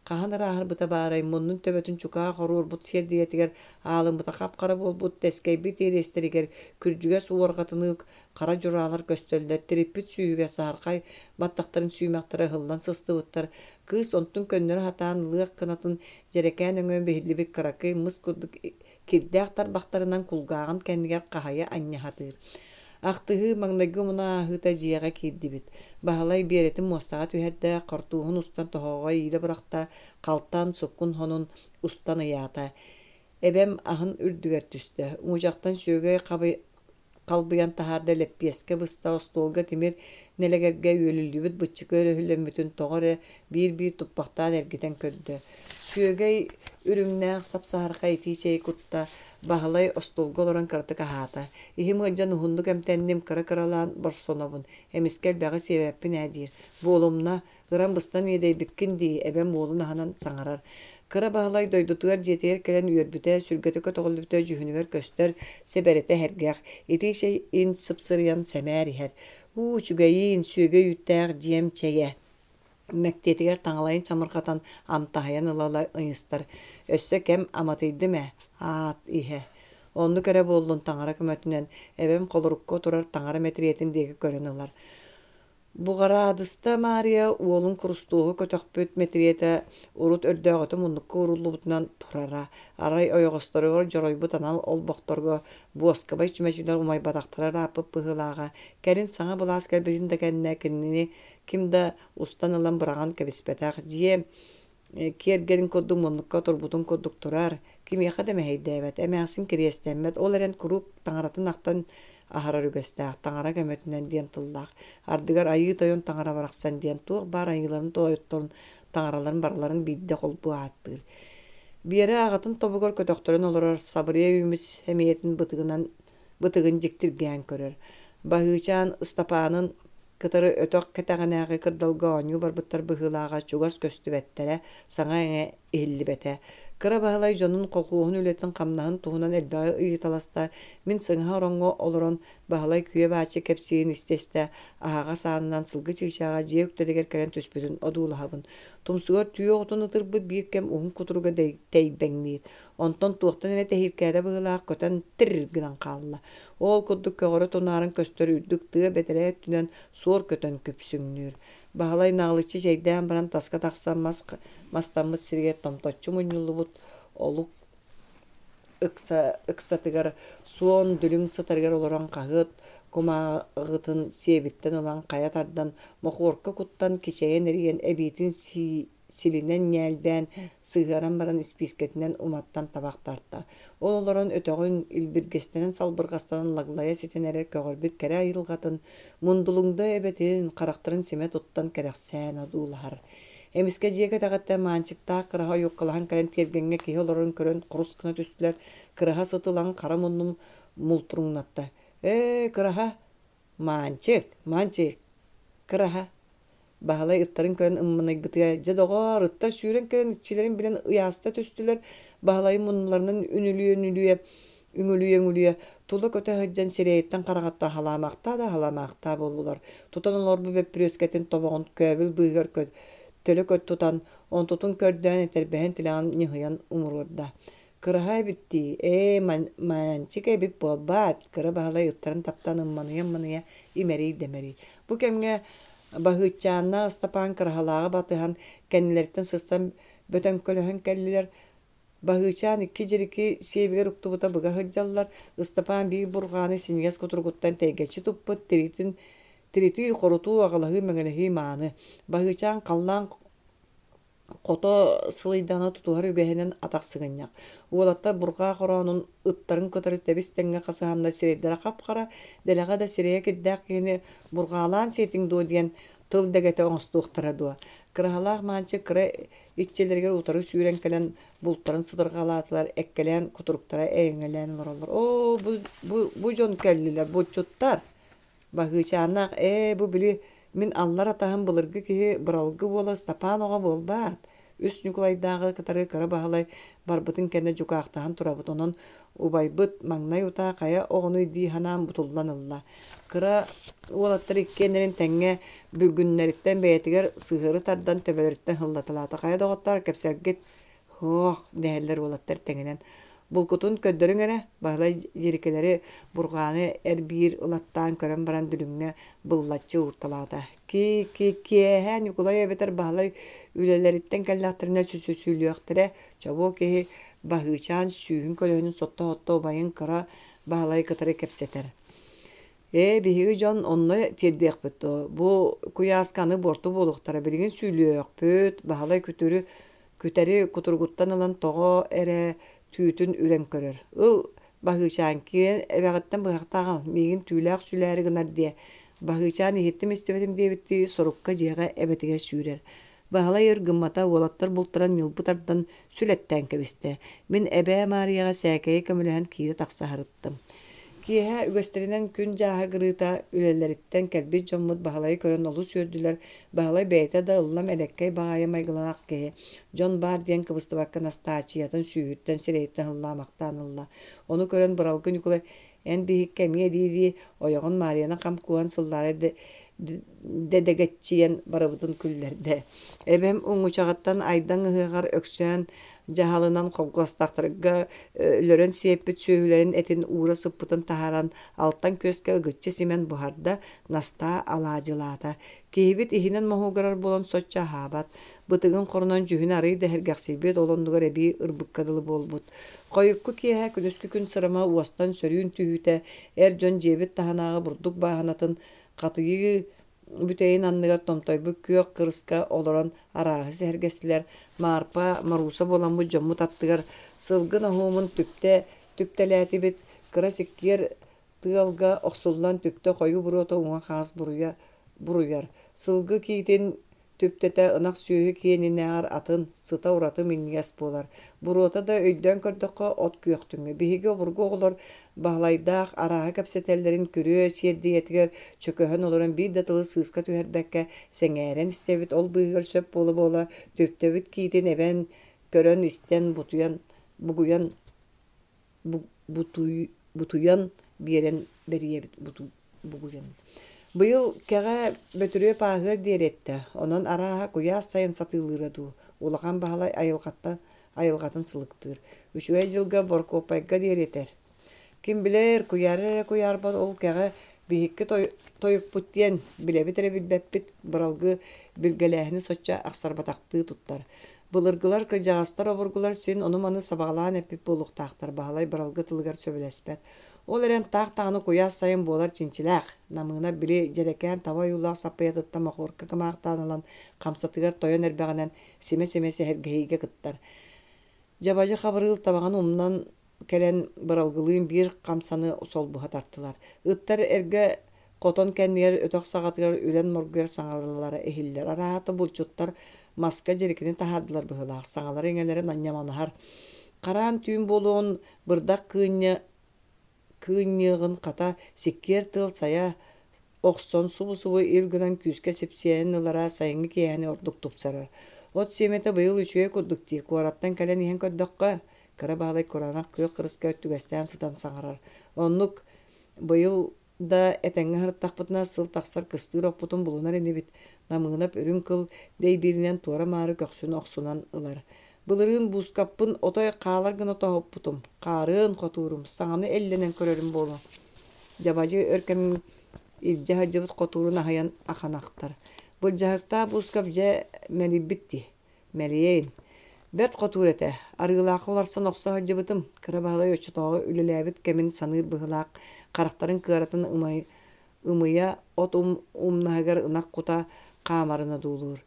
хаһан ырааһырбыта баарай, муннун төбөтүн чукаа хоруорбут сиэрдийэтигэр аалыммыта хап-хара буолбут тэскэйбит иэдэстэригэр күрдьүгэс уорҕатыныы хара дьураалар көстөллөр, тириппит сүүһүгэр саһархай баттахтарын сүүмэхтэрэ ыһыллан сыстыбыттар. Кыыс онтун көннөрө сатаан лыах кынатын дьэрэкээн өҥө биһиллибит кыракый мыс курдук кирдээх тарбахтарынан кулгааҕын кэннигэр хаһайа анньа сатыыр. Ахтыһыы маҥнайгы омуна ааһыыта дьиэҕэ киирдибит. Баһылай Биэрэтин муостаҕа түһэрдэ, хортууһун устан тоһоҕоҕо иилэ бырахта, халтан, суккун хонун устан ыйаата. Эбэм аһын үрдүгэр түстэ, уучахтан сүөгэй халбыйан таһаарда лэппиэскэ быста остуолга тимир нэлэгэргэ үөлүллүбүт быччыкы өрөһүлэммитин тоҕо эрэ биир-биир туппахтаан эргитэн көрдө. Сүөгэй үрүҥнээх сап-саһархай итии чэйи кутта, Баһылай остуолга олорон кыратык аһаата. Иһим ыалдьан уһуннук эмтэнним, кыра-кыралаан борсонобун, эмискэ элбэҕи сиэбэппин ээ диир. Буолумна, Ыран-быстан иэдэйбиккин дии, эбэм уолун аһынан саҥарар. Кыра Баһылай дойдутугар дьиэтигэр кэлэн үөрбүтэ, сүргэтэ көтөҕүллүбүтэ дьүһүнүгэр көстөр, сэбэрэтэ эһэргэх, итии чэй ин сыпсырыйан сэмээр иһэр. Уу, үчүгэйиин, сүөгэй үүттээх дьиэм чэйэ мэктиэтигэр таҥалайын чамырҕатан амтаһыйан ыла-ыла ыйыстар. Өссө кэм аматыйдым ээ, аат иһэ. Оннук эрэ буоллун таҥара көмөтүнэн, эбэм холорукка турар таҥара мэтириэтин диэки көрөн ылар. Буҕараадыста Маарыйа уолун курустуоһу көтөхпүт мэтириэтэ урут өрдөөҕүтэ муннукка ууруллубутунан турара, арай ойоҕосторугар дьоройбут анал олбохторго буоскабай чүмэчилэр умайбатахтара ырааппыт быһыылааҕа, кэлин саҥа былаас кэлбитин да кэннэ кинини ким да устан ылан быраҕан кэбиспэтэх, дьиэ киэргэлин курдук муннукка турбутун курдук турар, кимиэхэ да мэһэйдээбэт, эмээхсин кириэстэммэт, ол эрэн куруук таҥаратын ахтан аһарар үгэстээх, таҥара көмөтүнэн диэн тыллаах, ардыгар Айыы Тойон таҥара барахсан диэн туох баар айыыларын тойотторун таҥараларын барыларын биирдэ холбуу ааттыыр. Биэрэ аҕатын тобугар көтөхтөрөн олорор сабырыйа үүммүт сэмийэтин бытыгынан бытыгын дьиктиргээн көрөр. Баһыычаан Ыстапаанын кытары өтөх кэтэҕинээҕи кырдалга оонньуу барбыттар быһыылааҕа чугас көстүбэттэрэ, саҥа-иҥэ иһиллибэтэ. Кыра Баһылай дьонун колхуоһун үлэтин-хамнаһын туһунан элбэҕи ыйыталаста. Мин сыҥаһа ороҥҥо олорон Баһылай күө-бааччы кэпсиирин истэ-истэ аһаҕас аанынан сылгы чыычааҕа дьиэ үктэлигэр кэлэн түспүтүн одуулаһабын. Тумсугар түө оҕотун ытырбыт биир кэм уһун кутуруга тэйбэҥниир. Онтон туохтан эрэ тэһииркээтэ быһыылаах көтөн тир гынан хаалла. Ол курдук көҕөрө тунааран көстөр үрдүк тыа бэтэрээ өттүнэн суор көтөн күпсүҥнүүр. Баһылай наҕылыччы чэйдээн баран таска тахсан мас мастаммыт сиригэр томточчу мунньуллубут олук ыкса ыксатыгар суон дүлүҥ сытарыгар олорон хаһыат кумааҕытын сиэбиттэн ылан хайа тардан мохуорка куттан кичэйэн эрийэн эбиитин силинэн ньээлбээн сыһыаран баран испиискэтинэн уматтан табах тарта. Ол олорон өтөҕүн илбиргэстэнэн салбырҕастанан лаглайа ситэн эрэр көҕөрбүт кэрэ айылҕатын Мундулуҥда эбэтин харахтарын симэ туттан кэрэхсээн одуулаһар. Эмискэ дьиэ кэтэҕиттэн Маанчыктаах Кыраһа ойуоккалаһан кэлэн тиэргэҥҥэ киһи олорорун көрөн курус гына түстүлэр. Кыраһа сыт ылан хара муннун мултуруҥнатта. «Ээ, Кыраһа! Маанчык! Маанчык! Кыраһа!» Баһылай ыттарын көрөн ымманыйбытыгар, «Дьэ, доҕоор, ыттар сүүрэн кэлэн иччилэрин билэн ыйааста түстүлэр, Баһылайы муннуларынан үнүлүйэ-үнүлүйэ, үҥүлүйэ-үҥүлүйэ, тула көтө сылдьан сирэйиттэн-хараҕыттан халаамахтаа да халаамахтаа буоллулар. Тутан олорбут бөппүрүөскэтин тобоҕун көөбүл быыһыгар төлө көт тутан, онтутун көрдөөн этэрбэһин тилэҕин ньыһыйан умуруорда. Кыраһа эбит дии, ээ, Маанчык эбит буолбаат, Кыра Баһылай ыттарын таптаан ымманыйа-ымманыйа имэрий-дэмэрий. Бу кэмҥэ Баһыыччааннаах Ыстапаан Кыраһалааҕы батыһан, кэннилэриттэн сырсан бөтөҥкөлөһөн кэллилэр. Баһыычаан икки дьирики сиэбигэр уктубута быга сылдьаллар. Ыстапаан биир бурҕааны синньигэс кутуругуттан тэйгэччи туппут, тиритин тиритии-хорутуу, аҕалаһыы-мэҥэлэһии мааны. Баһыычаан халлаан Хото сылыйдаҕына тутуһар үгэһинэн атах сыгынньах. Уолаттар бурҕаа хороонун ыттарын кытары тэбис-тэҥҥэ хасыһаннар сирэйдэрэ хап-хара, дэлэҕэ да сирэйэ кирдээх киһини бурҕаалаан сиэтиҥ дуо диэн тыл дэгэтэ оҥостуохтара дуо. Кыраһалаах Маанчык кыра иччилэригэр утары сүүрэн кэлэн бултарын сытырҕалаатылар, эккэлээн кутуруктара эйэҥэлээн олороллор. Оо, бу, бу, бу дьон кэллилэр, булчуттар! Баһыычааннаах ээ, бу били мин аллар атаһым былыргы киһи быралгы уола Ыстапаан оҕо буолбаат? Үс Ньукулайдааҕы кытары Кыра Баһылай барбытын кэннэ дьукаахтаһан турабыт, онон убайбыт маҥнай утаа хайа оҕонуй дии санаан бутуллан ылла. Кыра уолаттар иккиэннэрин тэҥҥэ бүлгүннэриттэн бэйэтигэр сыһыары тардан төбөлөрүттэн һыллаталаата. Хайа доҕоттоор, кэпсэлгит «Һоох» дэһэллэр уолаттар тэҥинэн. «Булкутун көрдөрүҥ эрэ» Баһылай дьирикэлэри бурҕааны эр-биир ылаттаан көрөн баран дүлүҥҥэ быллаччы уурталаата. «Ки-ки-киэһэ Ньукулай эбэтэр Баһылай үлэлэриттэн кэллэхтэринэ сүсүсүлүөхтэрэ» чобуо киһи Баһыычаан сүүһүн көлөһүнүн сотто-сотто убайын Кыра Баһылайы кытары кэпсэтэр. Ээ, биһиги дьон онно тиэрдиэхпит дуо? Бу куйааска аны буорту буолуохтара, билигин сүүлүөхпүт, Баһылай күтүрү күтэри кутуругуттан ылан тоҕо эрэ түүтүн үрэн көрөр. Ыл, Баһыычаан, киирэн эбэҕиттэн быһахтаах ыл, миигин түүлээх сүлээри гынар диэ. Баһыычаан иһиттим-истибэтим диэбиттии сорукка дьиэҕэ эбэтигэр сүүрэр. Баһылай өр гыммата, уолаттар бултаран ньылбы тардан сүлэттээн кэбистэ. Мин эбээ Маарыйаҕа сээкэйи көмөлөһөн киирэ-тахса сырыттым. Киэһэ үгэстэринэн күн дьааһыгырыыта үлэлэриттэн кэлбит дьоммут Баһылайы көрөн олус үөрдүлэр. Баһылай бэйэтэ да ыллам элэккэй баҕайы майгылаах киһи. Дьон баар диэн кыбыстыбакка Настааччыйатын сүүһүттэн сирэйиттэн һыллаамахтаан ылла. Ону көрөн Быралгы Ньукулай эн биһикки эмиэ дии-дии ойоҕун Маарыйаны хам кууһан сыллаары дэдэгэччийэн барыбытын күллэрдэ. Эбэм уҥучаҕыттан Айдаҥ ыһыаҕар Өксөөн дьаһалынан холкуостаахтарга өлөрөн сиэппит сүөһүлэрин этин уура сыппытын таһааран алтан күөскэ ыгыччы симэн буһарда, Настаа алаадьылаата. Киһибит иһинэн моһуогурар буолан соччо аһаабат, бытыгын хорунан дьүһүнэ арыый да сэргэхсийбит, ол оннугар эбии ырбыкка дылы буолбут. Хойукку киэһэ күнүскү күн сырама уостан сөрүүн түһүүтэ эр дьон дьиэбит таһынааҕы бурдук бааһынатын хатыйыы бүтэйин анныгар томтойбут күөх кырыска олорон арааһы сэһэргэстилэр. Маарпа, Марууса буоламмыт дьоммут аттыгар сылгы ноһуомун түптэ түптэлээтибит, кыра сиккиэр тыалга охсуллан түптэ хойуу буруота уҥа-хаҥас буруйа буруйар. Сылгы киитин. Түптэтэ ынах сүөһү киэнинээҕэр атын, сыта ураты минньигэс буолар. Буруота да өйдөөн көрдөххө от күөхтүҥү. Биһиги обургу оҕолор Баһылайдаах арааһы кэпсэтэллэрин күрүө сиэрдийэтигэр чөкөһөн олорон биир да тылы сыыска түһэрбэккэ сэҥээрэн истэбит, ол быыһыгар сөп буола-буола түптэбит киитин эбэн көрөн-истэн бутуйан бугуйан бутуйан биэрэн бэрийэбит бугуйан. Быйыл кэҕэ Бөтүрүөп ааһыар диэри эттэ, онон арааһа куйаас сайын сатыылыыра дуу, Улахан Баһылай айылҕаттан айылҕатын сылыктыыр. Үчүгэй дьылга Борокуоппайга диэри этэр. Ким билэр, куйаарар эрэ куйаарбат ол кэҕэ биһикки тойукпут диэн билэбит эрэ билбэппит, быралгы билгэлээһини соччо ахсарбатахтыы туттар. Былыргылар, кырдьаҕастар обургулар син ону-маны сабаҕалаан эппит буолуохтаахтар, Баһылай быралгы тылыгар сөбүлэспэт. Ол эрэн таах даҕаны куйаас сайын буолар чинчилээх. Намыына били дьэрэкээн таба ойуулаах саппыйатыттан мохуорка кымаахтаан ылан хамсатыгар тойон эрбэҕинэн симэ-симэ сэһэргэһиигэ кыттар. Дьабадьы Хабырыыл табаҕын умнан кэлэн быралгылыын биир хамсаны солбуһа тартылар. Ыттар эргэ хотон кэннигэр өтөх саҕатыгар үрэн моргуйар саҥалара иһиллэр. Араата булчуттар маска дьирикини таһаардылар быһыылаах, саҥалара-иҥэлэрэ ньаманаһар. Хараан түүн буолуон бырдах кыынньа кыынньыаҕын хата сиккиэр тыал сайа охсон субу-субу ил гынан күүскэ сипсийэн ылара сайыҥҥы киэһэни ордук тупсарар. От сиэмэтэ быйыл үчүгэй курдук дии, куораттан кэлэн иһэн көрдөххө, Кыра Баһылай кураанах күөх кырыска өттүгэстээн сытан саҥарар. Оннук быйыл да этэҥҥэ сырыттахпытына сыл тахсар кыстыыр оппутун булунар инибит, Намыынап үрүҥ кыл дэйбииринэн туора-маары көхсүн охсунан ылар. Былырыын буускаппын отой хаалар гына тоһуппутум, хаарыан хотуурум, саҥаны эллэнэн көрөрүм буолуо. Дьабадьы өр кэм илдьэ сылдьыбыт хотуурун аһыйан ахан ахтар. Былдьаһыктаах буускап дьэ мэлийбит дии. Мэлийэйин. Бэрт хотуур этэ. Арыылаахха уларсан охсо сылдьыбытым. Кыра Баһылай оччотооҕу үлэлээбит кэмин саныыр быһыылаах харахтарын кыаратын ымыйа от умнаһыгар ынах кута хаамарын одуулуур.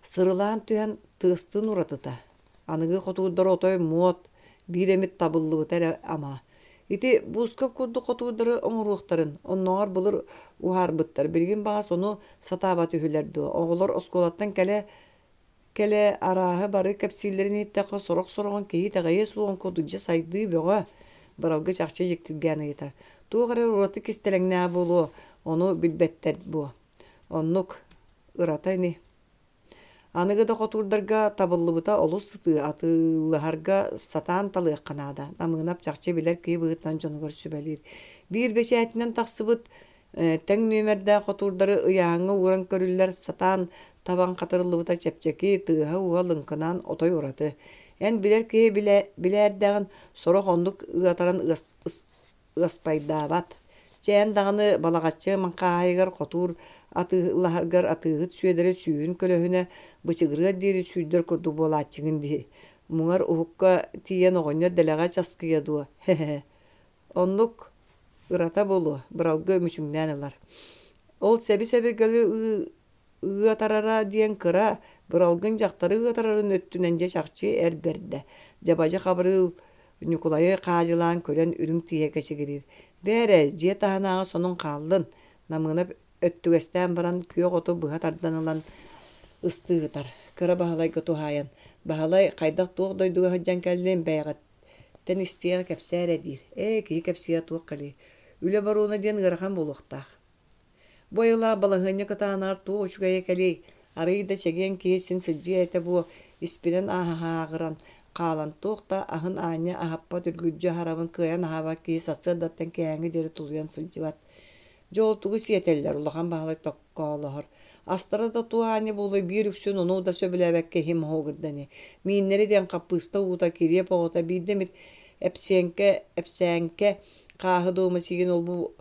Сырылаан түһэн тыастыын уратыта. Аныгы хотуурдар отой муот, биир эмит табыллыбыта эрэ ама. Ити буускап курдук хотуурдары оҥоруохтарын, оннооҕор былыр уһаарбыттар, билигин баҕас ону сатаабат үһүлэр дуо? Оҕолор оскуолаттан кэлэ кэлэ арааһы бары кэпсииллэрин иһиттэххэ сорох-сороҕун киһи итэҕэйиэ суоҕун курдук дьэ сайдыы бөҕө, Быралгы чахчы дьиктиргээн ыйытар. Туох эрэ ураты кистэлэҥнээх буолуо, ону билбэттэр буо. Оннук, ырата ини. Аныгы да хотуурдарга табыллыбыта олус сытыы, атыылаһарга сатаан талыахха наада. Намыынап чахчы билэр киһи быһыытынан дьонугар сүбэлиир. Биир бэчээтинэн тахсыбыт тэҥ нүөмэрдээх хотуурдары ыйааһыҥҥа ууран көрүллэр, сатаан табан хатырыллыбыта чэпчэки, тыаһа-ууһа лыҥкынаан отой ураты. Эн билэр киһи билэ, билээрдэҕин сорох оннук ыатаран ыаспайдаабат. Чээн даҕаны Балаҕаччы маҥхааһайыгар хотуур атыылаһаргар атыыһыт Сүөдэри сүүһүн көлөһүнэ бычыгырыар диэри сүүрдэр курдук буолааччыгын дии. Муҥар уһукка тиийэн оҕонньор дэлэҕэ часкыйа дуо, һэ-һэ. Оннук ырата буолуо, Быралгы мүчүҥнээн ылар. Ол сэби-сэбиргэли ыатарара диэн кыра, быралгын дьахтары ыатарарын өттүнэн дьэ чахчы эр бэрдэ. Дьабадьы Хабырыыл Ньукулайы хаадьылаан көрөн үрүҥ тииһэ кэчигириир. Бээрэ, дьиэ таһынааҕы сонун хааллын, Намыынап өттүгэстээн баран күөх оту быһа тардан ылан ыстыы ыытар. Кыра Баһылайга туһаайан, Баһылай, хайдах-туох дойдуга сылдьан кэллиҥ, бэйэҕиттэн истиэҕи кэпсээ эрэ диир. Ээ, киһи кэпсиэ туох кэлиэй. Үлэ боруона диэн ыарахан буолуохтаах. Бу айылаах балаһыанньа кытаанаҕар туох үчүгэйэ кэлиэй, арыый да чэгиэн киһи син сылдьыа этэ буо, испинэн ааһаһааҕыран хаалан туох да аһын аанньа аһаппат үргүлдьү аһарабын кыайан аһаабат киһи сарсыардаттан киэһээҥҥи диэри тулуйан сылдьыбат. Дьэ ол тугу сиэтэллэр, Улахан Баһылай токкоолоһор. Астара да туох аанньа буолуой биир үксүн ону да сөбүлээбэккэ иһим оһуогурда ини. Мииннэри диэн хаппыыста уута, килиэп оҕото, биирдэ эмит эпсиэҥкэ, эпсээҥкэ хааһы дуома сиигин ол-бу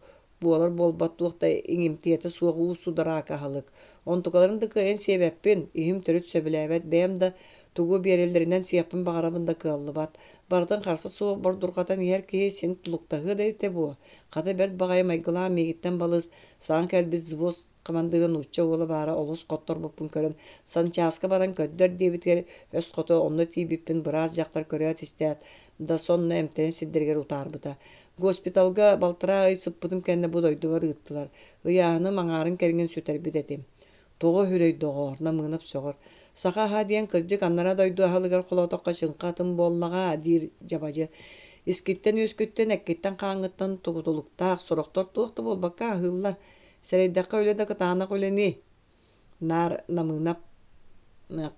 буолар-буолбат туох да иҥимтиэтэ суох уу судараак аһылык. Онтукаларын да кыайан сиэбэппин, иһим төрүт сөбүлээбэт, бэйэм да тугу биэрэллэринэн сиэхпин баҕарабын да кыаллыбат. Барытын харса суох бордурҕатан иһэр киһи син тулуктаһыа да этэ буо. Хата бэрт баҕайы майгылаах миигиттэн балыс, саҥа кэлбит взвод хамандыыра нуучча уола баара олус хотторбуппун көрөн, санчааска баран көрдөр диэбитигэр өс хото онно тиийбиппин быраас дьахтар көрөөт истээт да сонно эмтэнэ сирдэригэр утаарбыта. Госпиталга балтараа ый сыппытым кэннэ бу дойдубар ыыттылар. Ыйааһыным аҥаарын кэриҥин сүтэрбит этим. Тоҕо үһүрэй доҕоор, Намыынап сөҕөр. Саха аһа диэн кырдьык анараа дойду аһылыгар холоотоххо чыҥха атын буоллаҕа, диир Дьабадьы. Искиттэн-үөскүттэн, эккиттэн-хааҥҥыттан тутулуктаах, сорохтор туох да буолбакка аһыыллар. Сэрэйдэххэ үлэ да кытаанах үлэни. Наар Намыынап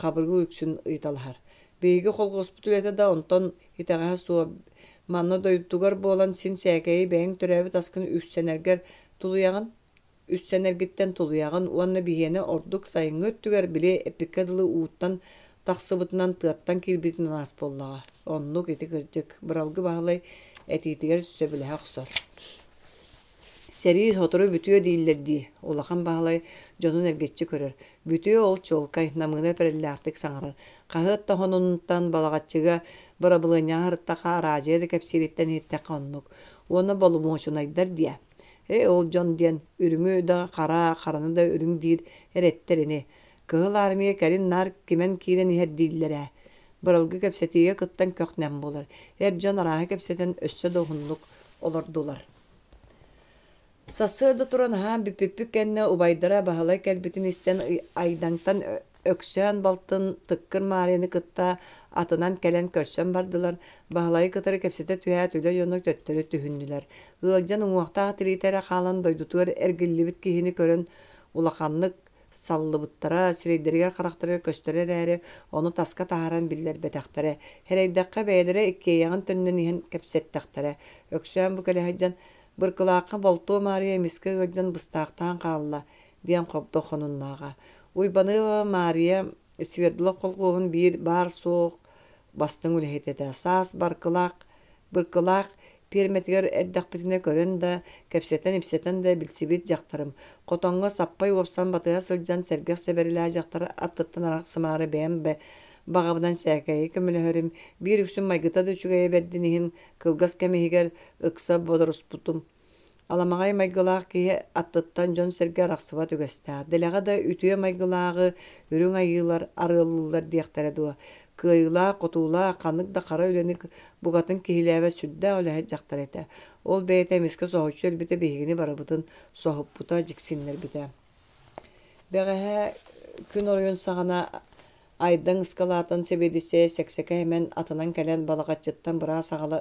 Хабыргыл үксүн ыйыталаһар. Биһиги холхуоспут үлэтэ да онтон итэҕэһэ суох. Манна дойдутугар буолан син сээкэйи бэйэҥ төрөөбүт аскын үссэнэргэр тулуйаҕын үссэнэргиттэн тулуйаҕын уонна биһиэнэ ордук сайыҥҥы өттүгэр били эппиккэ дылы ууттан тахсыбытынан тыаттан киирбитинэн аас буоллаҕа. Оннук ити кырдьык, Быралгы Баһылай этиитигэр сөбүлэһэ охсор. Сэрии сотору бүтүө дииллэр дии, Улахан Баһылай дьонун эргиччи көрөр. Бүтүө ол чуолкай, Намыына эрэллээхтик саҥарар. Хаһыат да хонунтан Балаҕаччыга бырабылыанньаҕа сырыттахха араадьыйа да кэпсиириттэн иһиттэххэ оннук. Уонна боломуочунайдар диэ. Ээ, ол дьон диэн үрүҥү да хара, хараны да үрүҥ диир эрэттэр ини. Кыһыл Армия кэлин наар кимэн киирэн иһэр дииллэр ээ. Быралгы кэпсэтиигэ кыттан көх-нэм буолар. Эр дьон арааһы кэпсэтэн өссө да уһуннук олордулар. Сарсыарда туран аһаан бүппүппүт кэннэ убайдара Баһылай кэлбитин истэн Айдаҥтан Өксөөн балтын Тыккыр Маарыйаны кытта атынан кэлэн көрсөн бардылар, Баһылайы кытары кэпсэтэ түһээт үлэ дьоно төттөрү түһүннүлэр. Ыалдьан уҥуохтаах тириитэ эрэ хаалан дойдутугар эргиллибит киһини көрөн улаханнык саллыбыттара, сирэйдэригэр-харахтарыгар көстөрө эрээри, ону таска таһааран биллэрбэтэхтэрэ. Сэрэйдэххэ, бэйэлэрэ иккиэйэҕин төннөн иһэн кэпсэттэхтэрэ. Өксөөн бу кэлэ сылдьан, «Быркылаахха Болтуо Маарыйа эмискэ ыалдьан быстаахтаан хаалла» диэн хобдох хонуннааҕа. Уйбаныаба Маарыйа Свердлов холхуоһун биир баар-суох бастыҥ үлэһитэ этэ. Саас Баркылаах Быркылаах пиэрмэтигэр эрдэхпитинэ көрөн да, кэпсэтэн-ипсэтэн да билсибит дьахтарым. Хотоҥҥо саппай уопсан батыһа сылдьан сэргэх сэбэрэлээх дьахтар аттыттан арахсымаары бэйэм баҕабынан сээкэйи көмөлөһөрүм, биир үксүн майгыта да үчүгэйэ бэрдин иһин кылгас кэм иһигэр ыкса бодоруспутум. Аламаҕай майгылаах киһи аттыттан дьон-сэргэ арахсыбат үгэстээх. Дэлэҕэ да үтүө майгылааҕы үрүҥ айыылар арыаллыыллар диэхтэрэ дуо? Кыайыылаах-хотуулаах, ханнык да хара үлэни букатын киһилээбэт сүрдээх үлэһит дьахтар этэ. Ол бэйэтэ эмискэ соһуччу өлбүтэ биһигини барыбытын соһуппута, дьиксиннэрбитэ. Бэҕэһээ күн оройун саҕана Айдаҥ ыскалаатын сэбиэдиссэйэ Сэксэкэ Эмэн атынан кэлэн Балаҕаччыттан быраас аҕала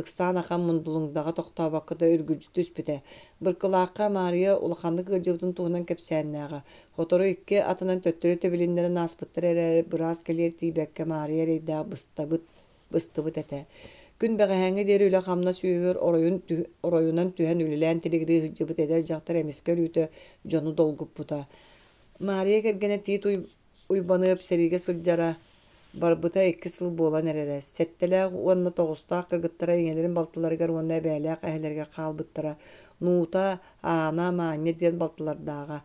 ыксаан ахан Мундулуҥдаҕа тохтообокко да үргүлдьү түспүтэ. Быркылаахха Маарыйа улаханнык ыалдьыбытын туһунан кэпсээннээҕэ. Сотору икки атынан төттөрү тэбилиннэрэн ааспыттара эрээри, быраас кэлиэр тиийбэккэ Маарыйа эрэйдээх быстабыт быстыбыт этэ. Күн бэҕэһээҥҥи диэри үлэ-хамнас үөһүгэр оройун оройунан түһэн үлэлээн тилигирии сылдьыбыт эдэр дьахтар эмискэ өлүүтэ дьону долгуппута. Маарыйа кэргэнэ Тиит Уйбаныап сэриигэ сылдьара барбыта икки сыл буолан эрэрэ. Сэттэлээх уонна тоҕустаах кыргыттара ийэлэрин балтыларыгар уонна эбээлээх эһэлэригэр хаалбыттара. Нуута, Аана, Маанньа диэн балтылардааҕа.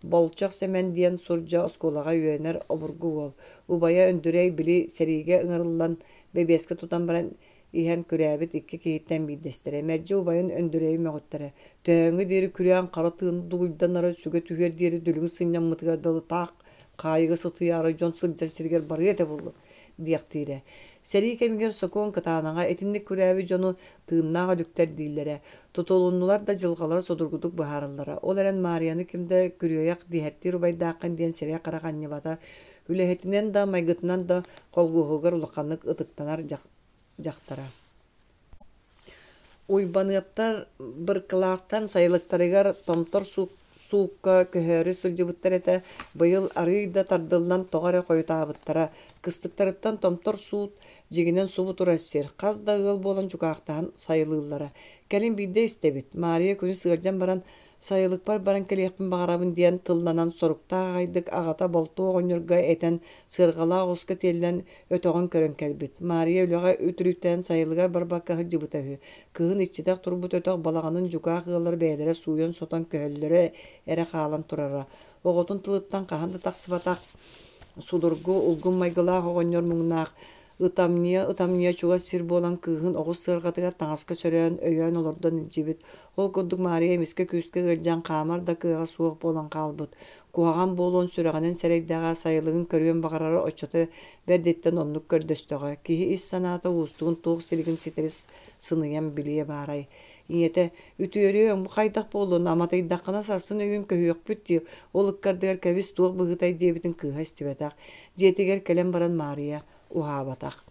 Болчох Сэмэн диэн сурдьа оскуолаҕа үөрэнэр обургу уол. Убайа Өндүрэй били сэриигэ ыҥырыллан бэбиэскэ тутан баран иһэн күрээбит икки киһиттэн биирдэстэрэ. Мэлдьи убайын Өндүрэйи мөҕүттэрэ. Төһөөҥҥө диэри күрээн хара тыын дугуйданара сүгэ түһүөр диэри дүлүҥ сынньаммытыгар дылы таах хаайыга сытыйаары дьон сылдьар сиригэр барыа этэ буоллун диэхтиирэ. Сэрии кэмигэр сокуон кытаанаҕа итинник күрээбит дьону тыыннаах өлүктэр дииллэрэ. Тутулуннулар да дьылҕалара судургутук быһаарыллара. Ол эрэн Маарыйаны ким да күрүөйэх диһэртиир убайдааххын диэн сирэй-харах анньыбата. Үлэһитинэн да, майгытынан да холгуоһугар улаханнык ытыктанар дьахтара. Уйбаныаптар Быркылаахтан сайылыктарыгар Томтор суукка көһөөрү сылдьыбыттар этэ, быйыл арыый да тардыллан тоҕо эрэ хойутаабыттара. Кыстыктарыттан Томтор суут дьиҥинэн субу турар сир, хас да ыал буолан дьукаахтаһан сайылыыллара. Кэлин биирдэ истэбит, Маарыйа күнүс ыалдьан баран Сайылыкпар баран кэлиэхпин баҕарабын диэн тылланан соруктаах аҕайдык аҕата Болтуо оҕонньорго этэн сыарҕалаах оҕуска тиэллэн өтөҕүн көрөн кэлбит. Маарыйа үлэҕэ үтүрүйтэрэн сайылыгар барбакка сылдьыбыта үһү. Кыһын иччитэх турбут өтөх балаҕанын дьукаах ыаллар бэйэлэрэ сууйан-сотон көһөллөрө эрэ хаалан турара. Оҕотун тылыттан хаһан да тахсыбатах судургу, улгум майгылаах оҕонньор муҥнаах. Ытамньыйа-ытамньыйа чугас сир буолан кыыһын оҕус сыарҕатыгар таҥаска сөрөөн, өйөөн олордон илдьибит. Ол курдук Маарыйа эмискэ күүскэ ыалдьан хаамар да кыаҕа суох буолан хаалбыт. Куһаҕан буолуон сүрэҕинэн сэрэйдэҕэ, сайылыгын көрүөн баҕарара оччото бэрдиттэн оннук көрдөстөҕө. Киһи ис санаата уустугун туох силигин ситэри сыныйан билиэ баарай. Ийэтэ «Үтүөрүөҥ, бу хайдах буоллун, аматыйдаххына сарсын өйүүн көһүөхпүт дии, ол ыккардыгар кэбис туох быһыытай» диэбитин кыыһа истибэтэх. Дьиэтигэр кэлэн баран Маарыйа уһаабатах.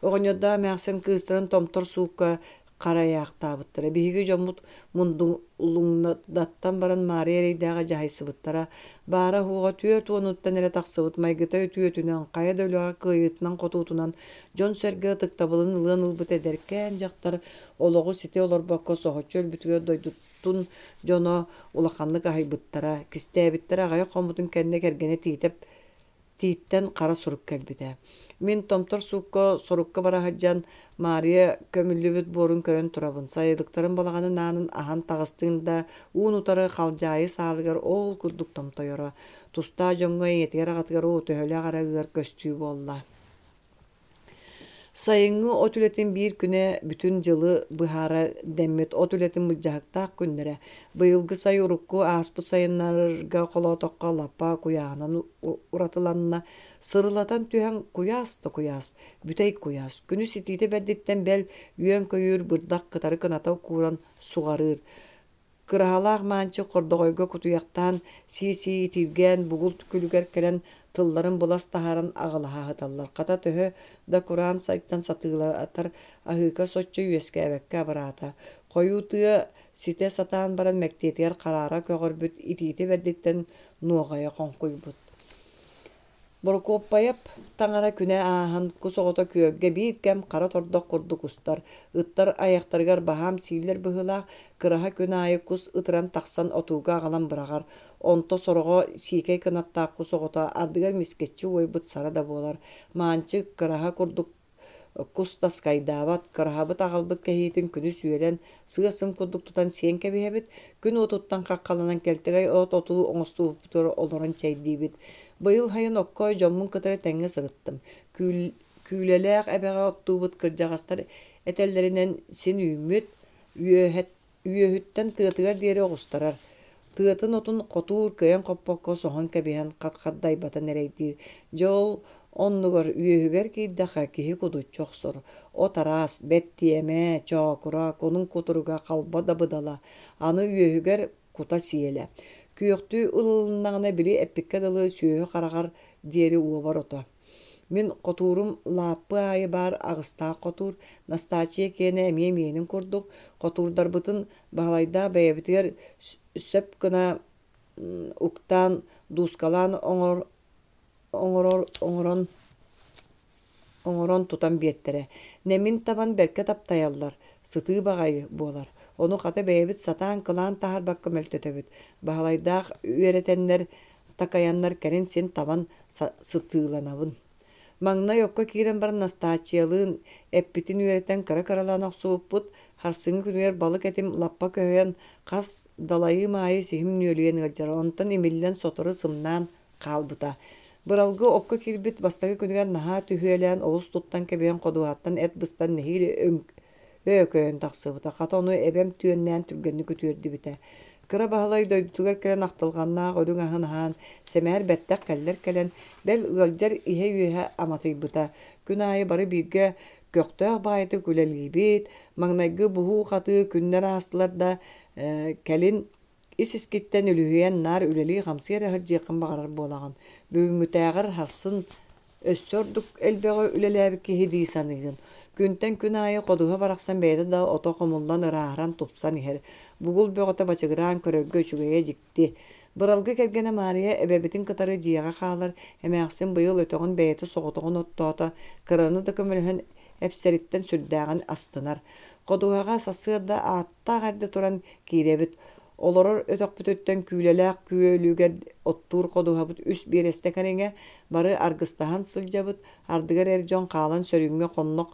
Оҕонньордоох эмээхсин кыыстарын томтор суукка харайаахтаабыттара. Биһиги дьоммут Мундулуҥдаттан баран Маарыйа эрэйдээҕи дьаһайсыбыттара. Баара-суоҕа 40-уттан эрэ тахсыбыт майгыта үтүөтүнэн, хайа да үлэҕэ кыайыытынан-хотуутунан дьон-сэргэ ытыктабылын ылыан ылбыт эдэркээн дьахтар олоҕу ситэ олорбокко соһуччу өлбүтүгэр дойдутун дьоно улаханнык аһыйбыттара, кистээбиттэрэ аҕыйах хоммутун кэннэ кэргэнэ Тиитэп Тииттэн хара сурук кэлбитэ. Мин Томтор суукка сорукка бара сылдьан Маарыйа көмүллүбүт буорун көрөн турабын. Сайылыктарын балаҕанын аанын аһан таҕыстыын да, уун-утары халдьаайы саалыгар ол курдук томтойоро. Тустаах дьоҥҥо ийэтигэр-аҕатыгар оо, төһөлөөх эрэ ыар көстүү буолла. Сайыҥҥы от үлэтин биир күнэ бүтүн дьылы быһаарар дэммит от үлэтин былдьаһыктаах күннэрэ. Быйылгы сай урукку ааспыт сайыннарга холоотоххо лаппа куйааһынан уратыланна. Сырылатан түһэн куйаас да куйаас, бүтэй куйаас. Күнүс итиитэ бэрдиттэн бэл үөн-көйүүр бырдах кытары кыната кууран суҕарыыр. Кыраһалаах Маанчык хордоҕойго кутуйахтаан сии-сии итииргээн бугул күлүгэр кэлэн тылларын былас таһааран аҕылаһа сыталлар. Хата төһө да кураан сайтан сатыылатар аһыыка соччо үөскээбэккэ абыраата. Хойуу тыа ситэ сатаан баран мэктиэтигэр хараара көҕөрбүт итиитэ бэрдиттэн нуоҕайа хоҥкуйбут. Борокуоппайап таҥара күнэ ааһан, кус оҕото күөлгэ биир кэм хара тордох курдук устар, ыттар айахтарыгар баһаам сииллэр быһыылаах, кыраһа күн аайы кус ытыран тахсан отууга аҕалан быраҕар, онто сороҕо сиикэй кынаттаах кус оҕото ардыгар мискэччи уойбут сара да буолар. Маанчык, кыраһа курдук Кус таскайдаабат, кыраһабыт аҕалбыт кэһиитин күнүс үөлэн, сыа-сым курдук тутан сиэн кэбиһэбит, күн уотуттан хаххаланан кэлтэгэй от отуу оҥостубуппутугар олорон чэйдиибит. Быйыл сайын окко дьоммун кытары тэҥҥэ сырыттым. Күүлэлээх эбэҕэ оттуубут кырдьаҕастар этэллэринэн син үүммүт, үөһэ Үөһүттэн тыатыгар диэри оҕустарар, тыатын отун хотуур кыайан хоппокко соһон кэбиһэн хат-хат дайбатан эрэйдиир. Дьэ ол оннугар үөһүгэр киирдэххэ киһи кудуччу охсор. От араас, бэттиэмэ, чоокура, кунун кутуруга, халба дабыдала, аны үөһүгэр кута сиэлэ. Күөхтүү ылылыннаҕына били эппиккэ дылы сүөһү хараҕар диэри уобар ото. Мин хотуурум лааппы аайы баар аҕыстаах хотуур, Настааччыйа киэнэ эмиэ миэнин курдук, хотуурдарбытын Баһылайдаах бэйэбитигэр сөп гына уктаан, дуускалаан оҥор оҥорор оҥорон оҥорон тутан биэртэрэ. Нэмин табан бэркэ таптайаллар, сытыы баҕайы буолар. Ону хата бэйэбит сатаан кылаан таһаарбакка мөлтөтөбүт. Баһылайдаах үөрэтэннэр такайаннар кэлин син табан сытыыланабын. Маҥнай окко киирэн баран Настааччыйалыын эппитин үөрэтэн кыра-кыралаан охсубуппут, сарсыҥҥы күнүгэр балык этим лаппа көһүйэн, хас далайыым аайы сиһим нүөлүйэн ыалдьара, онтон имиллэн сотору сымнаан хаалбыта. Быралгы окко киирбит бастакы күнүгэр наһаа түһүөлээн олус туттан кэбиһэн ходуһаттан эт быстан нэһиилэ Өөкөйөн тахсыбыта, хата ону эбэм түөннээн түргэнник үтүөрдүбүтэ. Кыра Баһылай дойдутугар кэлэн ахтылҕаннаах үрүҥ аһын аһаан, сэмээр бэттэх кэллэр кэлэн, бэл ыалдьар иһэ-үөһэ аматыйбыта. Күн аайы бары бииргэ көхтөөх баайытык үлэлиибит, маҥнайгы буһуу-хатыы күннэр аастылар да, кэлин ис-искиттэн үлүһүйэн наар үлэлии-хамсыы эрэ сылдьыаххын баҕарар буолаҕын. Бүгүҥҥүтээҕэр сарсын өссө ордук элбэҕи үлэлээбит киһи дии саныыгын. Күнтэн күн аайы ходуһа барахсан бэйэтэ да ото хомуллан ырааһыран тупсан иһэр. Бугул бөҕөтө бачыгыраан көрөргө үчүгэйэ дьикти. Быралгы кэргэнэ Маарыйа эбэбитин кытары дьиэҕэ хаалар, эмээхсин быйыл өтөҕүн бэйэтэ соҕотоҕун оттоото, кыраны да көмөлөһөн эпсэриттэн сүрдээҕин астынар. Ходуһаҕа сарсыарда ааттаах эрдэ туран киирэбит. Олорор өтөхпүтүттэн Күүлэлээх күөлүгэр оттуур ходуһабыт үс биэрэстэ кэриҥэ, бары аргыстаһан сылдьабыт, ардыгар эр дьон хаалан сөрүүҥҥэ хоннох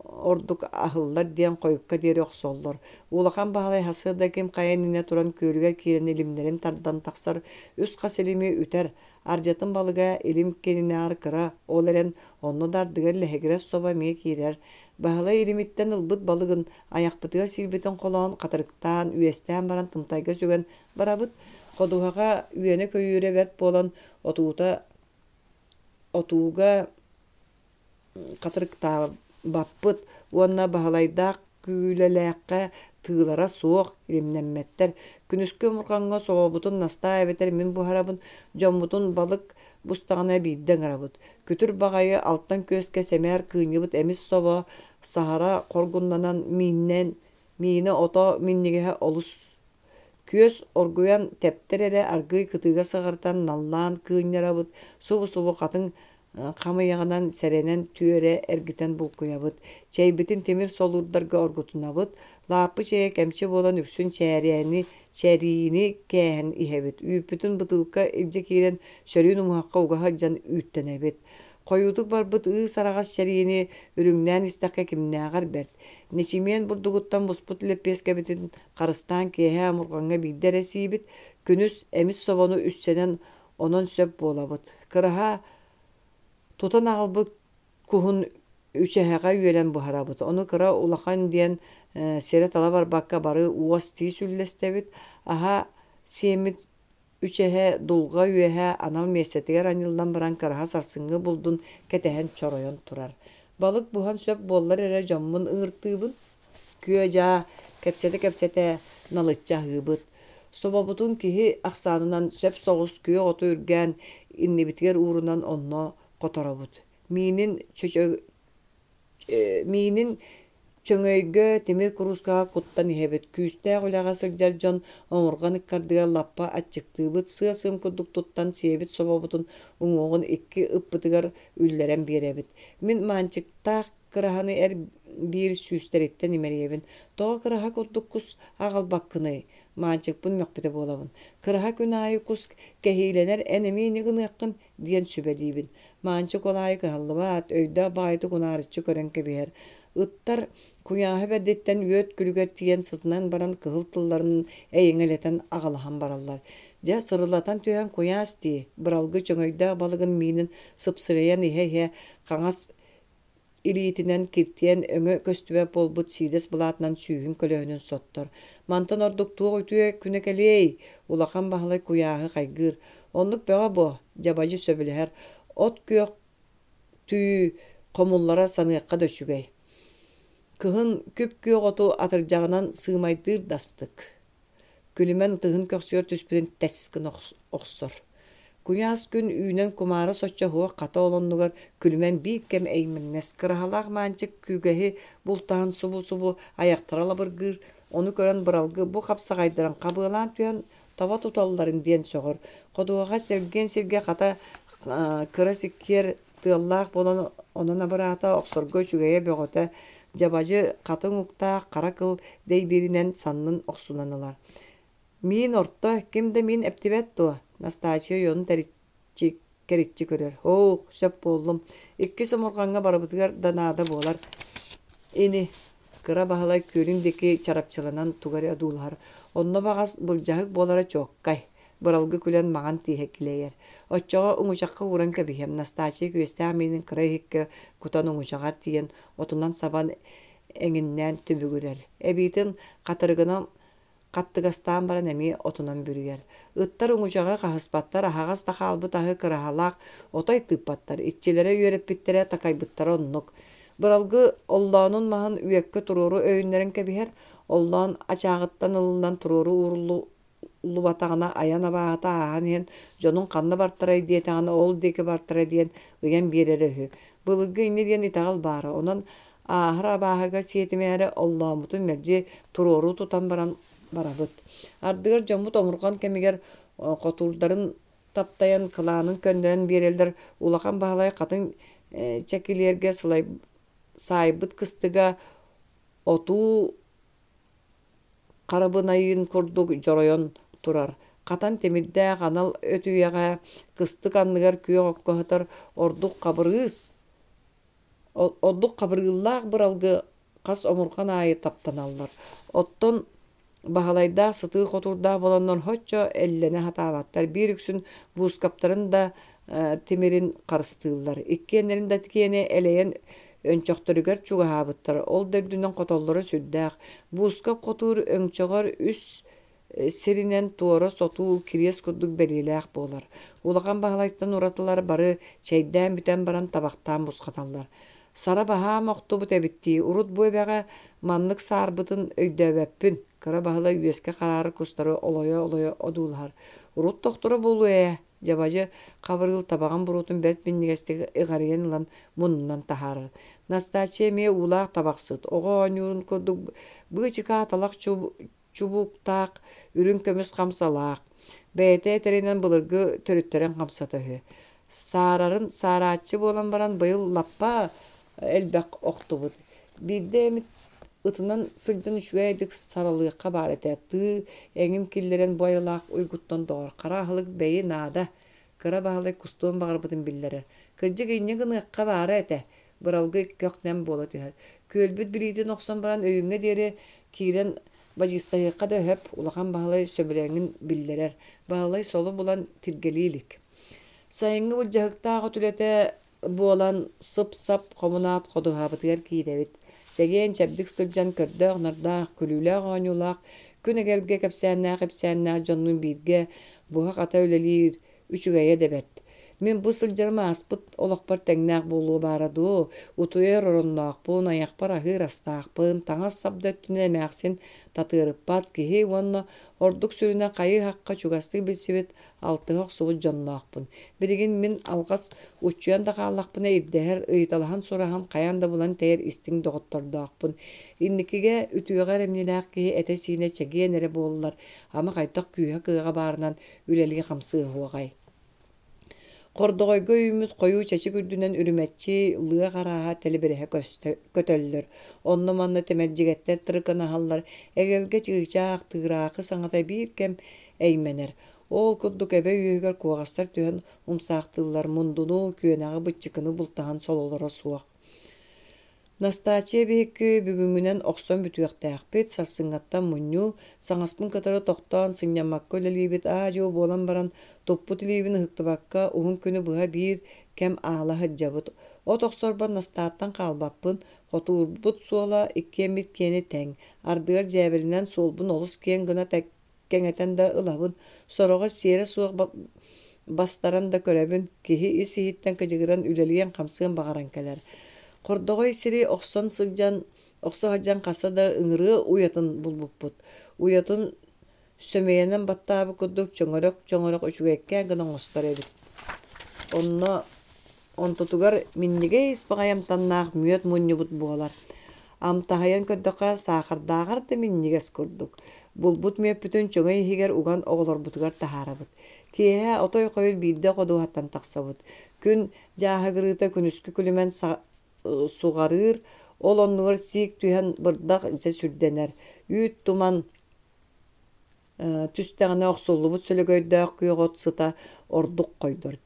ордук аһыллар диэн хойукка диэри охсоллор. Улахан Баһылай сарсыарда ким хайа иннинэ туран күөлүгэр киирэн илимнэрин тардан тахсар, үс хас илими үтэр, Ардьатын балыга илим кэннинээҕэр кыра, ол эрэн онно да ардыгар лэһигирэс собо эмиэ киирэр. Баһылай илимиттэн ылбыт балыгын айахпытыгар сиирбитин холоон, хатырыктаан, үөстээн баран тымтайга сүгэн барабыт. Ходуһаҕа үөнэ-көйүүрэ бэрт буолан, отуута отууга хатырыктаабаппыт уонна Баһылайдаах Күүлэлээххэ тыылара суох, илимнэммэттэр. Күнүскү омурҕаҥҥа собобутун Настаа эбэтэр мин буһарабын, дьоммутун балык бустаҕына биирдэ ыҥырабыт. Күтүр баҕайы алтан күөскэ сэмээр кыынньыбыт эмис собо саһара хоргуннанан мииннэн миинэ ото минньигэһэ олус Күөс оргуйан тэптэр эрэ аргыый кытыыга сыҕарытан наллаан кыынньарабыт, субу-субу хатыҥ хамыйаҕынан сэрэнэн түөрэ эргитэн булкуйабыт. Чэйбитин тимир солуурдарга оргутунабыт, лааппы чэйэ кэмчи буолан үксүн чээрээни, чэриини кээһэн иһэбит. Үүппүтүн бытыылка илдьэ киирэн сөрүүн умуһахха уга сылдьан үүттэнэбит. Хойуутук барбыт ыыс араҕас чэриини үрүҥнээн истэххэ кимнээҕэр бэрт. Нэчимиэн бурдугуттан буспут лэппиэскэбитин харыстаан киэһэ омурҕаҥҥа биирдэ эрэ сиибит, күнүс эмис собону үссэнэн онон сөп буолабыт. Кыраһа тутан аҕалбыт куһун үчэһэҕэ үөлэн буһарабыт. Ону кыра улахан диэн сирэ-тала барбакка бары уос-тиис үллэстэбит. Аһа сиэммит Үчэһэ дулҕа үөһэ анал миэстэтигэр анньыллан баран кыраһа сарсыҥҥы булдун кэтэһэн чоройон турар. Балык буһан сөп буоллар эрэ дьоммун ыҥыртыыбын. Күө-дьаа кэпсэтэ-кэпсэтэ налыччы аһыыбыт. Собобутун киһи ахсаанынан сөп соҕус күөх оту үргээн иннибитигэр уурунан онно хоторобут. Миинин чөчө Миинин чөҥөйгө тимир куруускаҕа куттан иһэбит, күүстээх үлэҕэ сылдьар дьон омурҕан ыккардыгар лаппа аччыктыыбыт, сыа-сым курдук туттан сиэбит собобутун уҥуоҕун икки ыппытыгар үллэрэн биэрэбит. Мин Маанчыктаах кыраһаны эр биир сүүстэриттэн имэрийэбин. Тоҕо кыраһа курдук кус аҕалбаккыный? Маанчыкпын мөхпүтэ буолабын. Кыраһа күн аайы кус кэһиилэнэр эн эмиэ ини гыныаххын диэн сүбэлиибин. Маанчык ол аайы кыһаллыбат, өйдөөх баҕайытык унаарыччы көрөн кэбиһэр. Ыттар куйааһа бэрдиттэн үөт күлүгэр тиийэн сытынан баран кыһыл тылларын эйэҥэлэтэн аҕалаһан бараллар. Дьэ, сырылатан түһэн куйаас дии, быралгы чөҥөйдөөх балыгын миинин сыпсырыйан иһэ-иһэ хаҥас илиитинэн киртийэн өҥө көстүбэт буолбут сиидэс былаатынан сүүһүн көлөһүнүн соттор. Мантан ордук туох үтүө күнэ кэлиэй? Улахан Баһылай куйааһы хайгыыр. Оннук бөҕө буо, дьабадьы сөбүлэһэр. От күөх түү хомуллара саныахха да үчүгэй. Кыһын күп-күөх оту атырдьаҕынан сыымайдыыр да астык. Күлүмэн ытыһын көхсүгэр түспүтүн тэс гына охсор. Куйаас күн үүнэн кумаара соччо суох хата ол оннугар күлүмэн биир кэм эймэҥнэс кыраһалаах Маанчык күүгэһи бултаһан субу-субу айахтара лабыргыыр, ону көрөн Быралгы бу хапсаҕайдарын хабыалаан түһэн таба туталларын диэн сөҕөр. Ходуһаҕа чэлгиэн сиргэ хата кыра сиккиэр тыаллаах буолан онон абыраата, охсорго үчүгэйэ бөҕөтө, дьабадьы хатыҥ уктаах хара кыл дэйбииринэн саннын охсунан ылар. Миин орто, ким да миин эптибэт дуо? Настааччыйа ойоҕун тэриччи кэриччи көрөр. Һоох, сөп буоллум. Иккис омурҕаҥҥа барыбытыгар да наада буолар. Ини, кыра Баһылай күөлүн диэки чарапчыланан тугу эрэ одуулаһар. Онно баҕас былдьаһык буолара чуоккай. Быралгы күлэн маҥан тииһэ килэйэр. Оччоҕо уҥучахха ууран кэбиһиэм, Настааччыйа күөстээх миинин кыра иһиккэ кутан уҥучаҕар тиийэн отунан сабан эҥиннээн түбүгүрэр. Эбиитин хатырыгынан хаттыгастаан баран эмиэ отунан бүрүйэр. Ыттар уҥучаҕы хаһыспаттар, аһаҕас да хаалбыт аһы кыраһалаах отой тыыппаттар, иччилэрэ үөрэппиттэрэ, такайбыттара оннук. Быралгы оллоонун маһын үөккэ туруору өйүннэрэн кэбиһэр, оллоон ачааҕыттан ылыллан туруору ууруллу Уллубатаҕына айан абааһыта ааһан иһэн дьонуҥ ханна бартарай диэтэҕинэ ол диэки бартара диэн ыйан биэрэрэ үһү. Былыргы инньэ диэн итэҕэл баара, онон ааһар абааһыга сиэтимээри оллооммутун мэлдьи туруору тутан баран барабыт. Ардыгар дьоммут омурҕан кэмигэр хотуурдарын таптайан кылаанын көннөрөн биэрэллэр. Улахан Баһылай хатыҥ чэкилиэргэ сылай саайбыт кыстыга отуу харабынайын курдук дьоройон турар, хатан тимирдээх анал өтүйэҕэ кыстык анныгар күөх окко сытар ордук хабырыыс ордук хабырыыллаах быралгы хас омурҕан аайы таптаналлар. Оттон Баһылайдаах сытыы хотуурдаах буоланнар соччо эллэнэ сатаабаттар, биир үксүн буускаптарын да тимирин харыстыыллар. Иккиэннэрин да киэнэ элэйэн өнчөхтөрүгэр чугаһаабыттар, ол да үрдүнэн хотоллоро сүрдээх. Буускап хотуур өҥчөҕөр үс сиринэн туора сотуу кириэс курдук бэлиэлээх буолар. Улахан Баһылайтан уратылар бары чэйдээн бүтэн баран табахтаан бусхаталлар. Сара баһаам охтубут эбит дии, урут бу эбэҕэ маннык саарбытын өйдөөбөппүн, Кыра Баһылай үөскэ хараара кустары олойо-олойо одуулаһар. Урут тохторо буолуо ээ, Дьабадьы Хабырыыл табаҕын буруотун бэрт минньигэстик иҕарыйан ылан муннунан таһаарар. Настааччыйа эмиэ уулаах табахсыт, оҕо оонньуурун курдук быычыкаа талах чубууктаах, үрүҥ көмүс хамсалаах, бэйэтэ этэринэн былыргы төрүттэрин хамсата үһү. Саарарын саарааччы буолан баран быйыл лаппа элбэх охтубут. Биирдэ эмит ытынан сылдьан үчүгэйдик саралыахха баар этэ. Тыы эҥин киллэрэн бу айылаах уйгуттан доҕор, хара аһылык бэйи наада. Кыра Баһылай кустуон баҕарбытын биллэрэр. Кырдьык инньэ гыныахха баара этэ. Быралгы көх-нэм буола түһэр. Күөлбүт билиитин охсон баран өйүҥҥэ диэри киирэн бадьыыстаһыахха да өһөп, Улахан Баһылай сөбүлэҥин биллэрэр. Баһылай соло булан тиргэлии илик. Сайыҥҥы былдьаһыктаах от үлэтэ буолан сып-сап хомунаат ходуһабытыгар киирэбит. Чэгиэн-чэбдик сылдьан көрдөөх-нардаах, күлүүлээх-оонньуулаах, күн эгэлгэ кэпсээннээх-ипсээннээх дьоннуун бииргэ буһа-хата үлэлиир үчүгэйэ да бэрт. Мин бу сылдьарым ааспыт олохпор тэҥнээх буолуо баара дуо, утуйар оронноохпун, айахпар аһыыр астаахпын, таҥас-сап да өттүнэн эмээхсин татыарыппат киһи уонна ордук сүрүнэ хайыы-хахха чугастык билсибит алтыһа охсубут дьонноохпун. Билигин мин алҕас уччуйан да хааллахпына ирдэһэр, ыйыталаһан-сураһан хайаан да булан тэйэр истиҥ доҕоттордоохпун. Инникигэ үтүөҕэ эрэмньилээх киһи этэ-сиинэ чэгиэн эрэ буоллар, ама хайдах күүһэ-кыаҕа баарынан үлэлии-хамсыы оһуоҕай. Хордоҕойго үүммүт хойуу чэчик үрдүнэн үрүмэччи, лыах арааһа тэлибирэһэ көтөллөр. Онно-манна тэмэлдьигэттэр тырыкынаһаллар, эгэлгэ чыычаах, тыыраахы саҥата биир кэм эймэнэр. Ол курдук эбэ үөһүгэр куоҕастар түһэн умсаахтыыллар, мундуну, күөнэҕи, быччыкыны бултаһан сололоро суох. Настааччыйа биһикки бүгүҥҥүнэн охсон бүтүөхтээхпит, сарсыҥҥаттан мунньуу, саҥаспын кытары тохтоон сынньаммакка үлэлиибит аа-дьуо буолан баран, туппут илиибин ыһыктыбакка уһун күнү быһа биир кэм аала сылдьабыт. От охсорбор Настааттан хаалбаппын, хотуурбут суола иккиэммит киэнэ тэҥ, ардыгар дьээбэлэнэн суолбун олус киэҥ гына кэҥэтэн да ылабын, сороҕор сиэрэ суох бастаран да көрөбүн, киһи ис-иһиттэн кыдьыгыран үлэлиэн-хамсыан баҕаран кэлэр. Хордоҕой сири охсон сылдьан, охсо сылдьан хаста да ыҥырыа уйатын булбуппут. Уйатын сөмүйэнэн баттаабыт курдук чөҥөрөх-чөҥөрөх үчүгэйкээн гына оҥостор эбит. Онно Онтутугар минньигэс баҕайы амтаннаах мүөт мунньубут буолар. Амтаһыйан көрдөххө, саахардааҕар да минньигэс курдук. Булбут мүөппүтүн чөҥөй иһигэр уган оҕолорбутугар таһаарабыт. Киэһэ отой хойут биирдэ ходуһаттан тахсабыт. Күн дьааһыгырыыта күнүскү күлүмэн суҕарыыр, ол оннугар сиик түһэн бырдах дьэ сүрдэнэр. Үүт туман Түстэҕинэ охсуллубут сөлөгөйдөөх күөх от сыта ордук хойдор.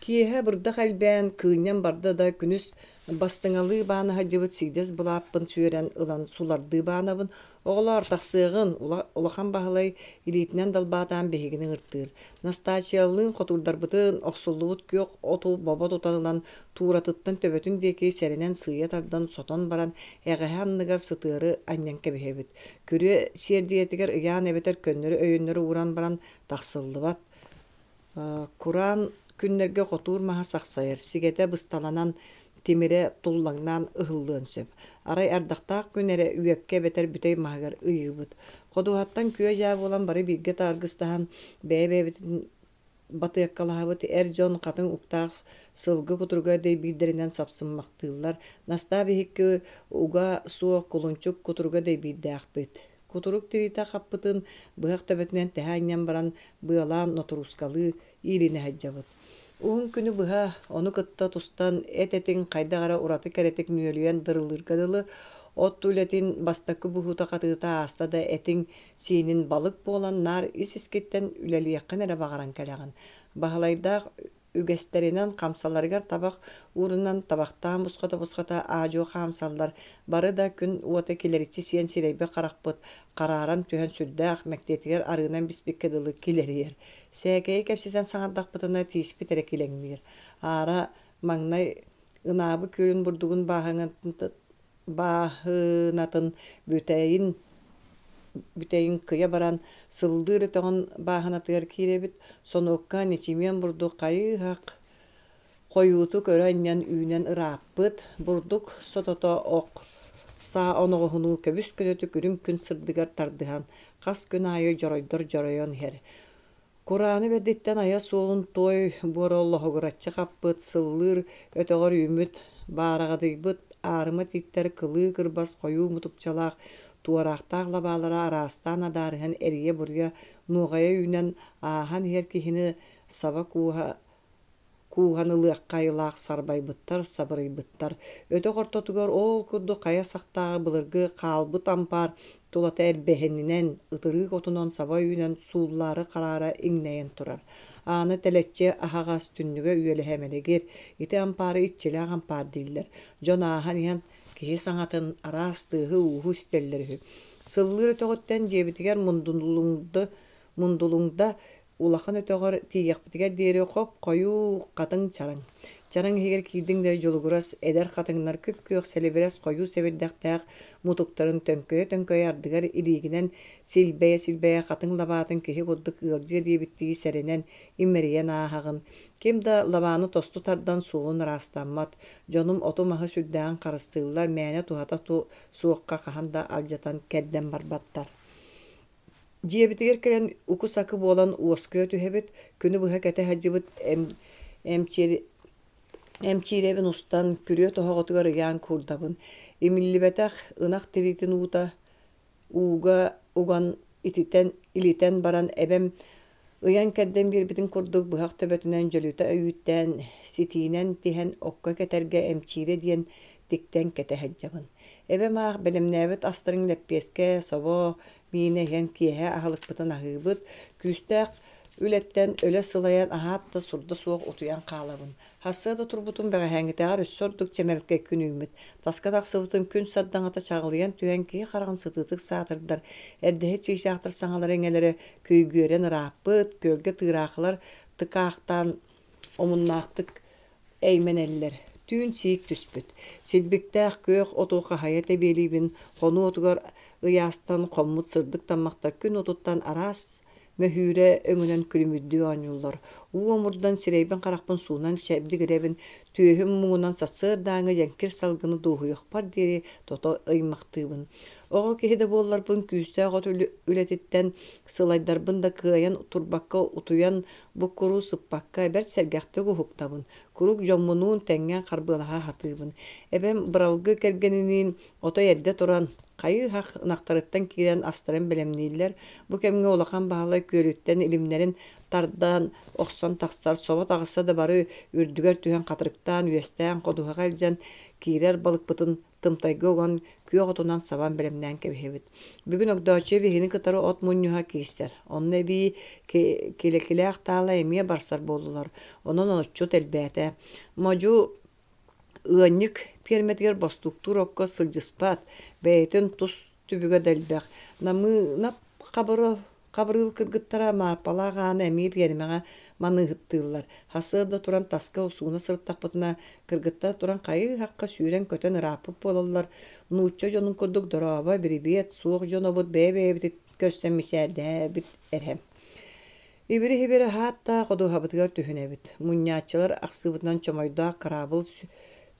Киэһэ бырдах элбээн, кыынньан барда да, күнүс бастыҥалыы баана сылдьыбыт сиидэс былааппын сүөрэн ылан сулардыы баанабын. Оҕолоор, тахсыаҕын, Улахан Баһылай илиитинэн далбаатаан биһигини ыҥыртыыр. Настааччыйалыын хотуурдарбытын охсуллубут күөх оту бобо тутан ылан, тууратыттан төбөтүн диэки сэрэнэн сыыйа тардан сотон баран, эҕэһэ анныгар сытыары анньан кэбиһэбит. Күрүө сиэрдийэтигэр ыйаан эбэтэр көннөрү өйөннөрү ууран баран тахсыллыбат. Кураан күннэргэ хотуур маһа сахсайар, сигэтэ бысталанан, тимирэ туллаҥнаан ыһыллыан сөп. Арай ардахтаах күн эрэ үөккэ эбэтэр бүтэй маһыгар ыйыыбыт. Ходуһаттан күө-дьаа буолан бары бииргэ тааргыстаһан, бэйэ-бэйэбитин батыаккалаһабыт эр дьон хатыҥ уктаах сылгы кутуруга дэйбиирдэринэн сапсыммахтыыллар. Настаа биһикки уга суох кулунчук кутуруга дэйбиирдээхпит. Кутурук тириитэ хаппытын быһах төбөтүнэн тэһэ анньан баран быалаан нотуруускалыы иилинэ сылдьабыт. Уһун күнү быһа ону кытта тустан эт-этиҥ хайдах эрэ ураты кэрэтик нүөлүйэн дырылыырга дылы, от үлэтин бастакы буһуута-хатыыта ааста да этиҥ сиинин балык буолан наар ис-искиттэн үлэлиэххин эрэ баҕаран кэлэҕин. Баһылайдаах Үгэстэринэн хамсаларыгар табах уурунан табахтаан бусхата-бусхата аа-дьуо хаамсаллар, бары да күн уота килэриччи сиэн сирэйбит-харахпыт харааран түһэн сүрдээх, мэктиэтигэр арыынан биспиккэ дылы килэрийэр. Сээкэйи кэпсэтэн саҥардахпытына тииспит эрэ килэҥниир. Аара маҥнай Ынаабы күөлүн бурдугун бааһынатын бүтэйин бүтэйин кыйа баран, сыллыыр өтөҕүн бааһынатыгар киирэбит, сонуокка ньэчимиэн бурдук хайыы-сах хойуутук өрө анньан үүнэн ырааппыт, бурдук сотото ох саа оноҕоһунуу көбүс-көнөтүк үрүҥ күн сырдыгар тардыһан, хас күн аайы дьоройдор дьоройон иһэр. Курааны бэрдиттэн айа суолун туой буора лоһугураччы хаппыт, сыллыыр өтөҕөр үүммүт, баараҕадыйбыт аарыма тииттэр кылыы кырбас хойуу мутукчалаах туораахтаах лабаалара араастаан адаарыһан эрийэ-буруйа нуоҕайа үүнэн ааһан иһэр киһини саба кууһа Кууһан ылыахха айылаах сарбайбыттар, сабырыйбыттар. Өтөх ортотугар оол курдук хайа сахтааҕы былыргы хаалбыт ампаар тулата эрбэһининэн, ытырыык отунан саба үүнэн сууллаары хараара иҥнэйэн турар. Аана тэлэччи аһаҕас, түннүгэ үөлэһэ мэлигир. Ити ампаары иччилээх ампаар дииллэр. Дьон ааһан иһэн киһи саҥатын, араас тыаһы-ууһу истэллэр үһү. Сыллыыр өтөҕүттэн дьиэбитигэр Мундулуҥда Улахан өтөҕөр тиийиэхпитигэр диэри хоп-хойуу хатыҥ чараҥ. Чараҥ иһигэр киирдиҥ да дьулугурас эдэр хатыҥнар күп-күөх сэлибирэс хойуу сэбирдэхтээх мутуктарын төҥкөйө-төҥкөйө ардыгар илиигинэн силбэйэ-силбэйэ хатыҥ лабаатын киһи курдук ыалдьыа диэбиттии сэрэнэн, имэрийэн ааһаҕын. Ким да лабааны тосту тардан суолун ыраастаммат. Дьонум оту-маһы сүрдээҕин харыстыыллар, мээнэ туһата суохха хаһан да алдьатан кэрдэн барбаттар. Дьиэбитигэр кэлэн уку-сакы буолан уоскуйа түһэбит, күнү быһа кэтэ сылдьыбыт эмчиирэбин устан, күрүө тоһоҕотугар ыйаан куурдабын. Имиллибэтэх ынах тириитин уута ууга уган ититэн, илитэн баран эбэм ыйан-кэрдэн биэрбитин курдук быһах төбөтүнэн дьөлүтэ үүттээн, ситиинэн тиһэн окко кэтэргэ эмчиирэ диэн тиктэн кэтэ сылдьабын. Эбэм аах бэлэмнээбит астарын лэппиэскэ, собо, миинэ иһэн киэһэ аһылыкпытын аһыыбыт, күүстээх үлэттэн өлө сылайан аһаат да сурда суох утуйан хаалабын. Сарсыарда турбутум бэҕэһээҥҥитээҕэр өссө ордук чэмэлкэй күн үүммүт. Таска тахсыбытым күн сардаҥата чаҕылыйан түһэн киһи хараҕын сытыытык саатырдар, эрдэһит чыычаахтар саҥалара-иҥэлэрэ күйгүөрэн ырааппыт, күөлгэ тыыраахылар тыкаахтаан омуннаахтык эймэнэллэр. Түүн сиик түспүт. Силбиктээх күөх оту хаһайа тэбиэлиибин, хонуу отугар ыйаастан хоммут сырдык таммахтар күн отуттан араас мөһүүрэ өҥүнэн күлүмүрдүү оонньууллар. Уу омурдан сирэйбин-харахпын суунан чэбдигирэбин, түөһүм муҥунан сарсыардааҥҥы дьэҥкир салгыны дуоһуйуохпар диэри тото ыймахтыыбын. Оҕо киһи да буолларбын күүстээх от үлэтиттэн сылайдарбын да кыайан турбакка утуйан буккуруу сыппакка бэрт сэргэхтик уһуктабын, куруук дьоммунуун тэҥҥэ харбыалаһа сатыыбын. Эбэм Быралгы кэргэниниин отой эрдэ туран, хайыы-хах ынахтарыттан киирэн астарын бэлэмнииллэр. Бу кэмҥэ Улахан Баһылай күөлүттэн илимнэрин тардан охсон тахсар, собо таҕыста да бары үрдүгэр түһэн хатырыктаан, үөстээн ходуһаҕа илдьэн киирэр балыкпытын тымтайга уган күөх отунан сабан бэлэмнээн кэбиһэбит. Бүгүн Огдооччуйа биһигини кытары от мунньуһа киирсэр. Онно эбии Килэкилээх Таала эмиэ барсар буоллулар. Онон отчут элбээтэ. Модьу ыанньык пиэрмэтигэр бостууктуур окко сылдьыспат, бэйэтин тус түбүгэ да элбэх. Намыынап Хабырыл Хабырыыл кыргыттара Маарпалаах Аана эмиэ пиэрмэҕэ маныыһыттыыллар. Сарсыарда туран таска усууна сырыттахпытына, кыргыттар туран хайыы-хахха сүүрэн-көтөн ырааппыт буолаллар. Нуучча дьонун курдук дорообо, бирибиэт, суох дьонобут бэйэ-бэйэбитин көрсөн мичээрдээбит эрэ. Ибири-һибири аһаат да ходуһабытыгар түһүнэбит. Мунньааччылар ахсыыбытынан чомойдоох кыраабыл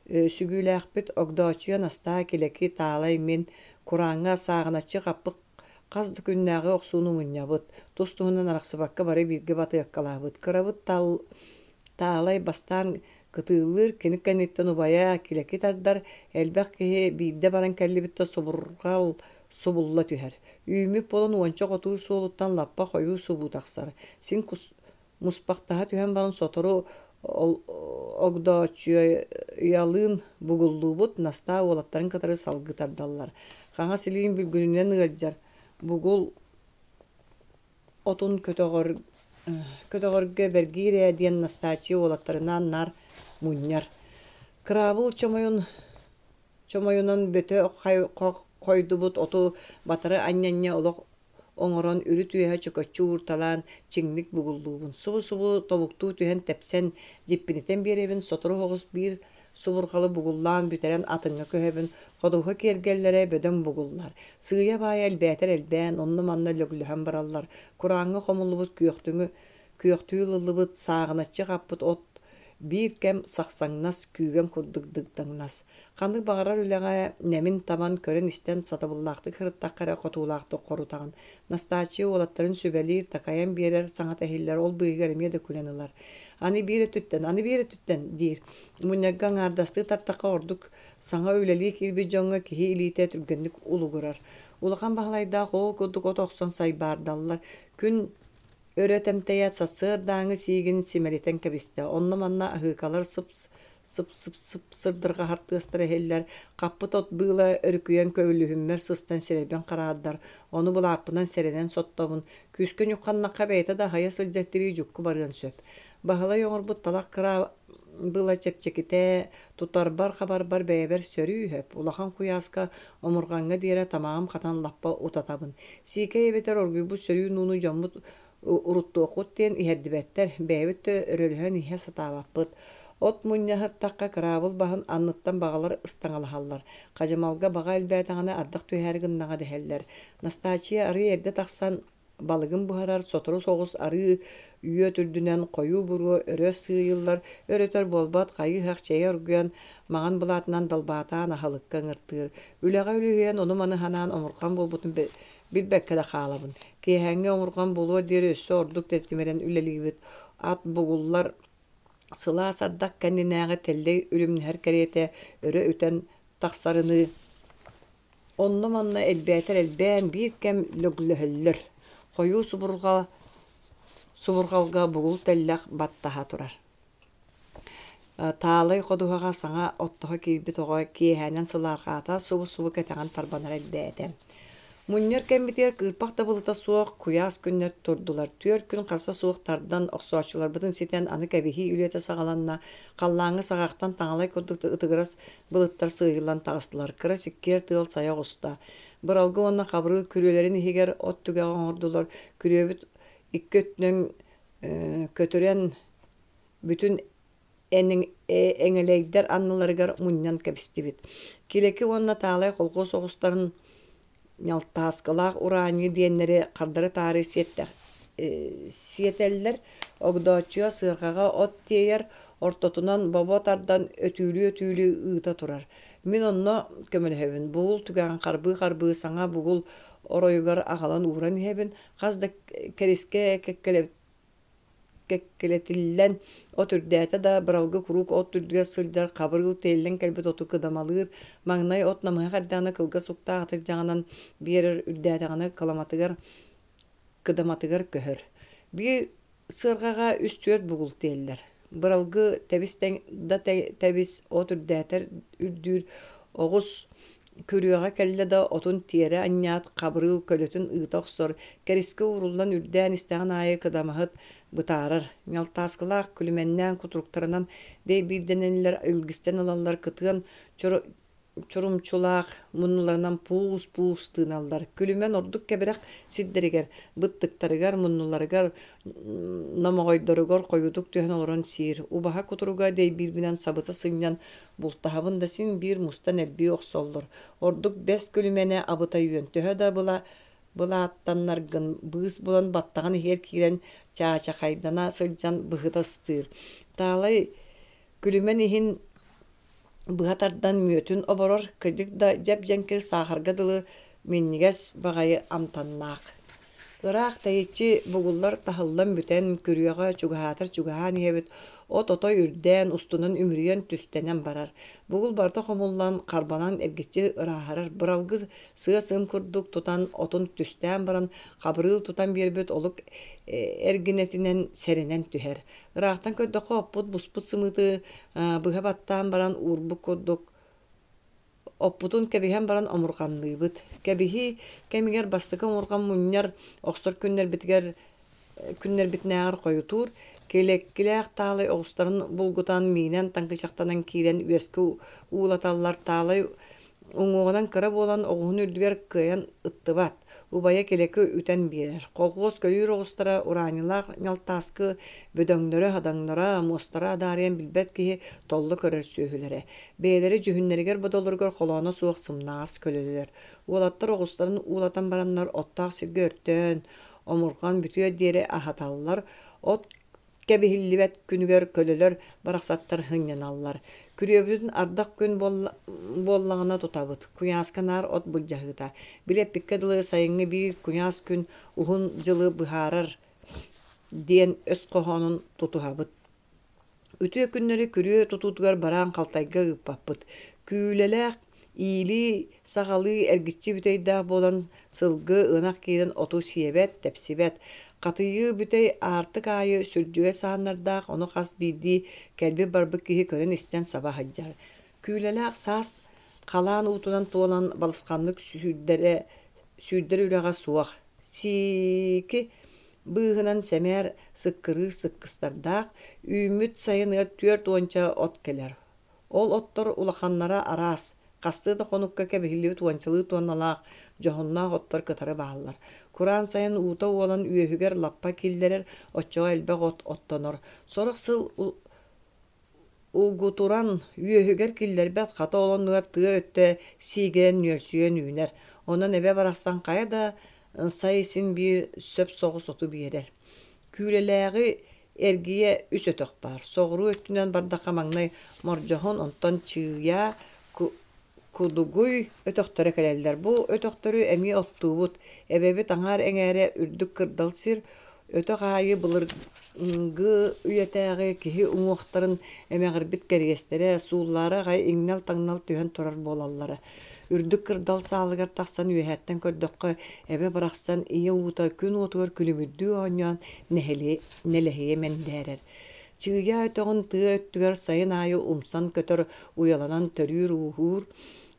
сүгүүлээхпит, Огдооччуйа Настаа, Килэки, Таалай, мин, курааҥҥа сааҕыначчы хаппыт Хас да күннээҕи охсууну мунньабыт, тус-туһунан арахсыбакка бары бииргэ батыаккалаабыт. Кырабыт Таалай бастаан кытыылыыр, кини кэнниттэн убайа Килэки тардар, элбэх киһи биирдэ баран кэллибит да субурҕал субулла түһэр. Үүммүт буолан уонча хотуур суолуттан лаппа хойуу субуу тахсар. Син муспахтаһа түһэн баран сотору Огдооччуйалыын бугуллуубут, Настаа уолаттарын кытары салгыы тардаллар. Хаҥас илиим бүлгүнүнэн ыалдьар, бугул отун көтөҕөргө Көтөҕөргө бэргиир ээ диэн Настааччыйа уолаттарынаан наар мунньар. Кыраабыл чомойун чомойунан бөтө хойдубут оту батары анньа-анньа олох оҥорон үрүт-үөһэ чөкөччү уурталаан чиҥник бугуллуубун. Субу-субу тобуктуу түһэн тэпсэн, дьиппинитэн биэрэбин, сотору соҕус биир субурҕалы бугуллаан бүтэрэн атыҥҥа көһөбүн, ходуһа киэргэллэрэ бөдөҥ бугуллар. Сыыйа-баайа элбээтэр элбээн, онно-манна лөглөһөн бараллар. Курааҥҥа хомуллубут күөхтүҥү күөхтүү ылыллыбыт сааҕыначчы хаппыт от биир кэм сахсаҥнас, күүгэн курдук дыгдаҥнас. Ханнык баҕарар үлэҕэ нэмин-табан, көрөн-истэн сатабыллаахтык сырыттахха эрэ хотуулаахтык хорутаҕын. Настааччыйа уолаттарын сүбэлиир, такайан биэрэр саҥата иһиллэр, ол быыһыгар эмиэ да күлэн ылар. Аны биир өттүттэн, аны биир өттүттэн диир. Мунньарга аҥаардастыы тартахха ордук саҥа үлэлии киирбит дьоҥҥо киһи илиитэ түргэнник улугурар. Улахан Баһылайдаах ол курдук от охсон сайбаардаллар. Күн Өрө тэмтэйээт сарсыардааҥҥы сиигин симэлитэн кэбистэ, онно-манна аһыыкалар сып-сып-сып сырдырҕаһар тыастара иһиллэр, хаппыт от быыла өрүкүйэн көбүлүһүммэр сыстан сирэйбин хараардар, ону былааппынан сэрэнэн соттобун, күүскэ ньухханнахха бэйэтэ да аһыйа сылдьар тирии дьукку барыан сөп. Баһылай оҥорбут талах кыра была чэпчэкитэ, тутарбар-хабарбар бэйэбэр сөрүү-өп, улахан куйааска омурҕаҥҥа диэри тамаҕым хатан лаппа утатабын. Сиикэй эбэтэр оргуйбут сөрүүн ууну дьоммут уруттуоххут диэн иһэрдибэттэр, бэйэбит да өрөлөһөн иһэ сатаабаппыт. От мунньа сыттахха кыраабыл баһын анныттан баҕалар ыстаҥалаһаллар. Хадьымалга баҕа элбээтэҕинэ ардах түһээри гыннаҕа дэһэллэр. Настааччыйа арыый эрдэ тахсан Балыгын буһарар сотору соҕус арыы үөт үрдүнэн хойуу буруо өрө сыыйыллар, өр-өтөр буолбат хайыы-һах чэйэ оргуйан, маҥан былаатынан далбаатаан аһылыкка ыҥыртыыр. Үлэҕэ үлүһүйэн ону-маны санаан омурҕан буолбутун билбэккэ да хаалабын. Киэһээҥҥи омурҕан буолуор диэри өссө ордук тэтимирэн үлэлиибит. Ат бугуллар сылаас ардах кэннинээҕи тэллэй үлүмнэһэр кэриэтэ өрө үтэн тахсарыныы Онно-манна элбээтэр элбээн биир кэм лөглөһөллөр, хойуу субурҕалга бугул тэллэх баттаһа турар. Таалай ходуһаҕа саҥа оттоһо киирбит оҕо киэһээнэн сылаарҕаата субу-субу кэтэҕин тарбанара элбээтэ. Мунньар кэммитигэр кыырпах да былыта суох куйаас күннэр турдулар. Түөрт күн харса суох тардан, охсооччуларбытын ситэн аны кэбиһии үлэтэ саҕаланна. Халлааҥҥа саҕахтан таҥалай курдук ытыгырас Былыттар сыыйыллан таҕыстылар, кыра сиккиэр тыал сайа оҕуста. Быралгы уонна Хабырыыл күрүөлэрин иһигэр от түгэҕэ оҥордулар, күрүөбүт икки өттүнэн көтүрэн бүтүн эҥэлэйдэр анныларыгар мунньан кэбистибит. Килэки уонна Таалай холхуос оҕустарын Ньалтааскылаах ураанньы диэннэри хардары-таары сиэтэллэр, Огдооччуйа сыарҕаҕа от тиэйэр, ортотунан бобо тардан өтүүлүү-өтүүлүү ыыта турар. Мин онно көмөлөһөбүн, бугул түгэҕин харбыы-харбыы саҥа бугул оройугар аҕалан ууран иһэбин, хас да кэрискэ кэккэлэтиллэн от үрдээтэ да, быралгы куруук от үрдүгэр сылдьар хабырыыл тиэллэн кэлбит оту кыдамалыыр, маҥнай от намыһах эрдэҕинэ кылгас уктаах атырдьаҕынан биэрэр, үрдээтэҕинэ кыламатыгар кыдаматыгар көһөр. Биир сыарҕаҕа үс-түөрт бугул тиэллэр. Быралгы тэбис да тэбис от үрдээтэр үрдүүр, оҕус Күрүөҕэ кэллэ да отун тиэрэ анньаат, Хабырыыл көлөтүн ыыта охсор, кэрискэ ууруллан үрдээн истэҕин аайы кыдамаһыт бытаарар, ньалтааскылаах күлүмэннээн кутуруктарынан дэйбиирдэнэллэр, илгистэн ылаллар, кытыан чурумчулаах муннуларынан пуус-пуус тыыналлар. Күлүмэн ордук кэбирэх сирдэригэр, быттыктарыгар, муннуларыгар, номоҕойдоругар хойуутук түһэн олорон сиир. Убаһа кутуруга дэйбиирбинэн сабыта сынньан Бултаһабын да син биир мустан элбии охсоллор. Ордук бэс күлүмэнэ абытай үөн. Төһө да была былааттаннаргын быыс булан баттаҕын иһигэр киирэн чаачахайдана сылдьан быһыта ыстыыр. Таалай күлүмэн иһин быһа тардан мүөтүн оборор, кырдьык да дьэп-дьэҥкир саахарга дылы минньигэс баҕайы амтаннаах. Ыраах тэйиччи бугуллар таһыллан бүтэн, күрүөҕэ чугаһаатар чугаһаан иһэбит, от отой үрдээн, устунан үмүрүйэн түстэнэн барар. Бугул барыта хомуллан, харбанан эргиччи ырааһырар, быралгы сыа-сым курдук тутан отун түстээн баран, хабырыыл тутан биэрбит олук эргинэтинэн сэрэнэн түһэр. Ыраахтан көрдөххө оппут буспут сымыыты быһа баттаан баран уурбут курдук Оппутун кэбиһэн баран омурҕанныыбыт. Кэбиһии кэмигэр бастакы омурҕан мунньар, охсор күннэрбитигэр күннэрбитинээҕэр хойутуур, Килэккилээх Таалай оҕустарын булгутан, миинэн таҥкычахтанан киирэн үөскэ уулаталлар. Таалай уҥуоҕунан кыра буолан оҕуһун үрдүгэр кыайан ыттыбат, убайа Килэки үтэн биэрэр. Колхуос көлүүр оҕустара ураанньылаах ньалтааскы бөдөҥнөрө-хадаҥнара, муостара адаарыйан билбэт киһи толло көрөр сүөһүлэрэ. Бэйэлэрэ дьүһүннэригэр-бодолоругар холооно суох сымнаҕас көлөлөр. Уолаттар оҕустарын уулатан бараннар оттоох сиргэ өртөөн, омурҕан бүтүөр диэри аһаталлар, от кэбиһиллибэт күнүгэр көлөлөр барахсаттар сынньаналлар. Күрүөбүтүн ардах күн буоллаҕына тутабыт, куйааска наар от былдьаһыыта. Били эппиккэ дылы сайыҥҥы биир куйаас күн уһун дьылы быһаарар диэн өс хоһоонун тутуһабыт. Үтүө күннэри күрүө тутуутугар бараан халтайга ыыппаппыт. Күүлэлээх, иилии-саҕалыы эргиччи бүтэйдээх буолан сылгы, ынах киирэн оту сиэбэт, тэпсибэт. Хатыйыы бүтэй аартык аайы сүрдьүгэс ааннардаах, ону хас биирдии кэлбит-барбыт киһи көрөн-истэн саба сылдьар. Күүлэлээх саас халаан уутунан туолан балысханнык сүүрдэрэ сүүрдэр үрэҕэ суох. Сиики быыһынан сэмээр сыккырыыр сыккыстардаах, үүммүт сайыныгар түөрт уонча от кэлэр. Ол оттор улаханнара араас, хастыы да хонукка кэбиһиллибит уончалыы туонналаах дьоһуннаах оттор кытары бааллар. Кураан сайын уута уолан үөһүгэр лаппа киллэрэр, оччоҕо элбэх от оттонор. Сорох сыл Угутуран, үөһүгэр киллэрбэт, хата ол оннугар тыа өттө сиигирэн нүөлсүйэн үүнэр. Онон эбэ барахсан хайа да сай син биир сөп соҕус оту биэрэр. Күүлэлээҕи эргийэ үс өтөх баар. Соҕуруу өттүнэн бардахха маҥнай Мордьоһун, онтон Чыыйа, Кудугуй өтөхтөрө кэлэллэр. Бу өтөхтөрү эмиэ оттуубут. Эбэбит аҥаар эҥээрэ үрдүк кырдал сир, өтөх аайы былыргы үйэтээҕи киһи уҥуохтарын эмэҕирбит кэриэстэрэ, сууллаары аҕай иҥнэл-таҥнал түһэн турар буолаллара. Үрдүк кырдал саалыгар тахсан үөһэттэн көрдөххө, эбэ барахсан ийэ уута күн уотугар күлүмүрдүү оонньоон нэлэһийэ мэндээрэр. Чыыйа өтөҕүн тыа өттүгэр сайын аайы умсан көтөр уйаланан төрүүр-ууһуур,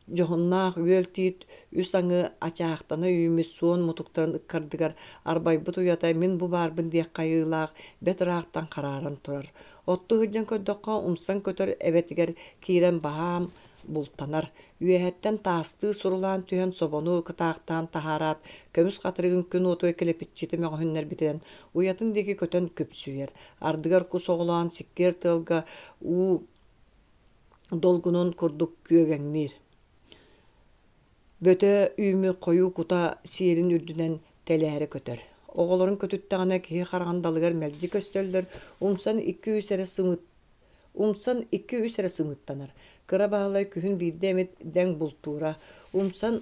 дьоһуннаах үөл тиит үс аҥы ачаахтана үүммүт суон мутуктарын ыккардыгар арбайбыт уйата мин бу баарбын диэх хайыылаах бэт ыраахтан харааран турар. Оттуу сылдьан көрдөххө, умсан көтөр эбэтигэр киирэн баһаам бултанар. Үөһэттэн таастыы сурулаан түһэн собону кытаахтаан таһаараат, көмүс хатырыгын күн уотугар килэпиччитэ мөҕүһүннэрбитинэн уйатын диэки көтөн күпсүйэр. Ардыгар кус оҕолоон сиккиэр тыалга уу долгунун курдук күөгэҥниир. Бөтө үүммүт хойуу кута сиэрин үрдүнэн тэлээрэ көтөр. Оҕолорун көтүттэҕинэ киһи хараҕын далыгар мэлдьи көстөллөр, умсан икки-үс эрэ сымыт Умсан икки-үс эрэ сымыыттанар. Кыра Баһылай күһүн биирдэ эмит дэҥ бултуура, умсан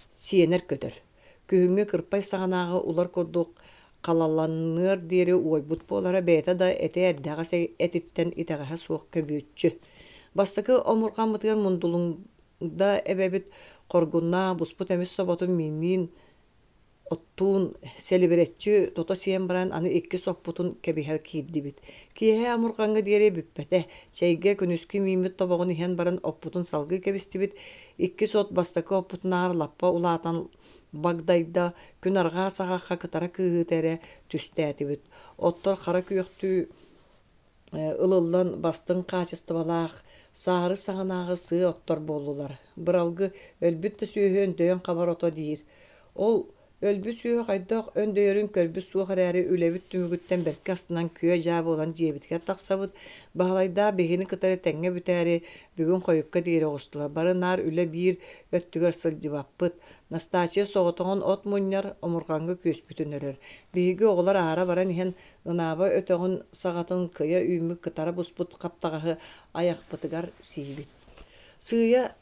сиэнэр көтөр. Күһүҥҥү кырпай саҕанааҕы улар курдук халаланыар диэри уойбут буолара бэйэтэ да этэ эрдэҕэс этиттэн итэҕэһэ суох көбүөччү. Бастакы омурҕаммытыгар Мундулуҥда эбэбит хоргуннаах буспут эмис соботун миинниин Оттуун сэлибирэччи тото сиэн баран аны иккис оппутун кэбиһэ киирдибит. Киэһэ омурҕаҥҥа диэри бүппэтэ. Чэйгэ күнүскү мииммит тобоҕун иһэн баран оппутун салгыы кэбистибит. Иккис от бастакы оппутунааҕар лаппа улаатан багдайда, күн арҕаа саҕахха кытара кыыһыыта эрэ түстээтибит. Оттор хара күөхтүү ылыллан бастыҥ хаачыстыбалаах саары саҕанааҕы сыа оттор буоллулар. Быралгы өлбүт да сүөһү өндөйөн хабар ото диир. Ол өлбүт сүөһү хайдах өндөйөрүн көрбүт суох эрээри үлэбит түмүгүттэн бэркэ астынан күө-дьаа буолан дьиэбитигэр тахсабыт. Баһылайдаах биһигини кытары тэҥҥэ бүтээри бүгүн хойукка диэри оҕустулар. Бары наар үлэ биир өттүгэр сылдьыбаппыт. Настааччыйа соҕотоҕун от мунньар, омурҕаҥҥа күөспүтүн өрөр. Биһиги оҕолор аара баран иһэн Ынаба өтөҕүн саҕатын кыйа үүммүт кытара буспут хаптаҕаһы айахпытыгар сиибит. Сыыйа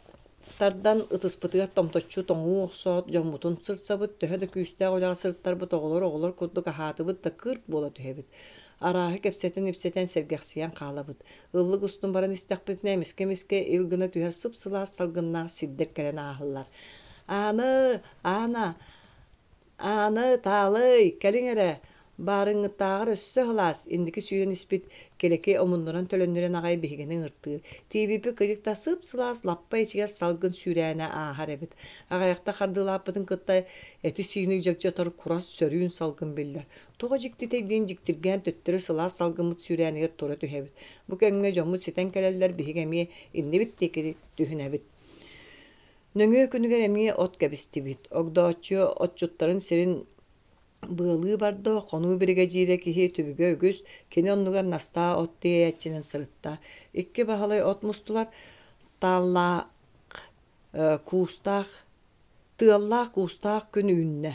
тардан ытыспытыгар томточчу тоҥуу охсоот дьоммутун сырсабыт, төһө да күүстээх үлэҕэ сырыттарбыт оҕолор оҕолор курдук аһаатыбыт да кыырт буола түһэбит. Арааһы кэпсэтэн-ипсэтэн сэргэхсийэн хаалабыт. Ыллык устун баран истэхпитинэ эмискэ-эмискэ ил гына түһэр сып-сылаас салгыннаах сирдэр кэлэн ааһаллар. Ааны, Аана, Ааны, Таалый, кэлиҥ эрэ! Баарыҥҥытааҕар өссө сылаас, инники сүүрэн испит Килэки омуннуран-төлөннүрэн аҕай биһигини ыҥыртыыр. Тиийбиппит кырдьык да сып-сылаас лаппа ичигэс салгын сүүрээнэ ааһар эбит. Аҕыйахта хардыылааппытын кытта эти-сиини дьагдьатар курас сөрүүн салгын биллэр. Тоҕо дьиктитэй диэн дьиктиргээн төттөрү сылаас салгыммыт сүүрээнигэр тура түһэбит. Бу кэмҥэ дьоммут ситэн кэлэллэр, биһиги эмиэ иннибит диэки түһүнэбит. Нөҥүө күнүгэр эмиэ от кэбистибит. Огдооччу отчуттарын сирин быалыы барда, хонуу биригэдьиирэ киһи түбүгэ үгүс, кини оннугар Настаа от тиэйээччинэн сырытта. Икки баһылай от мустулар, тааллаах куустаах, тыаллаах-куустаах күн үүннэ.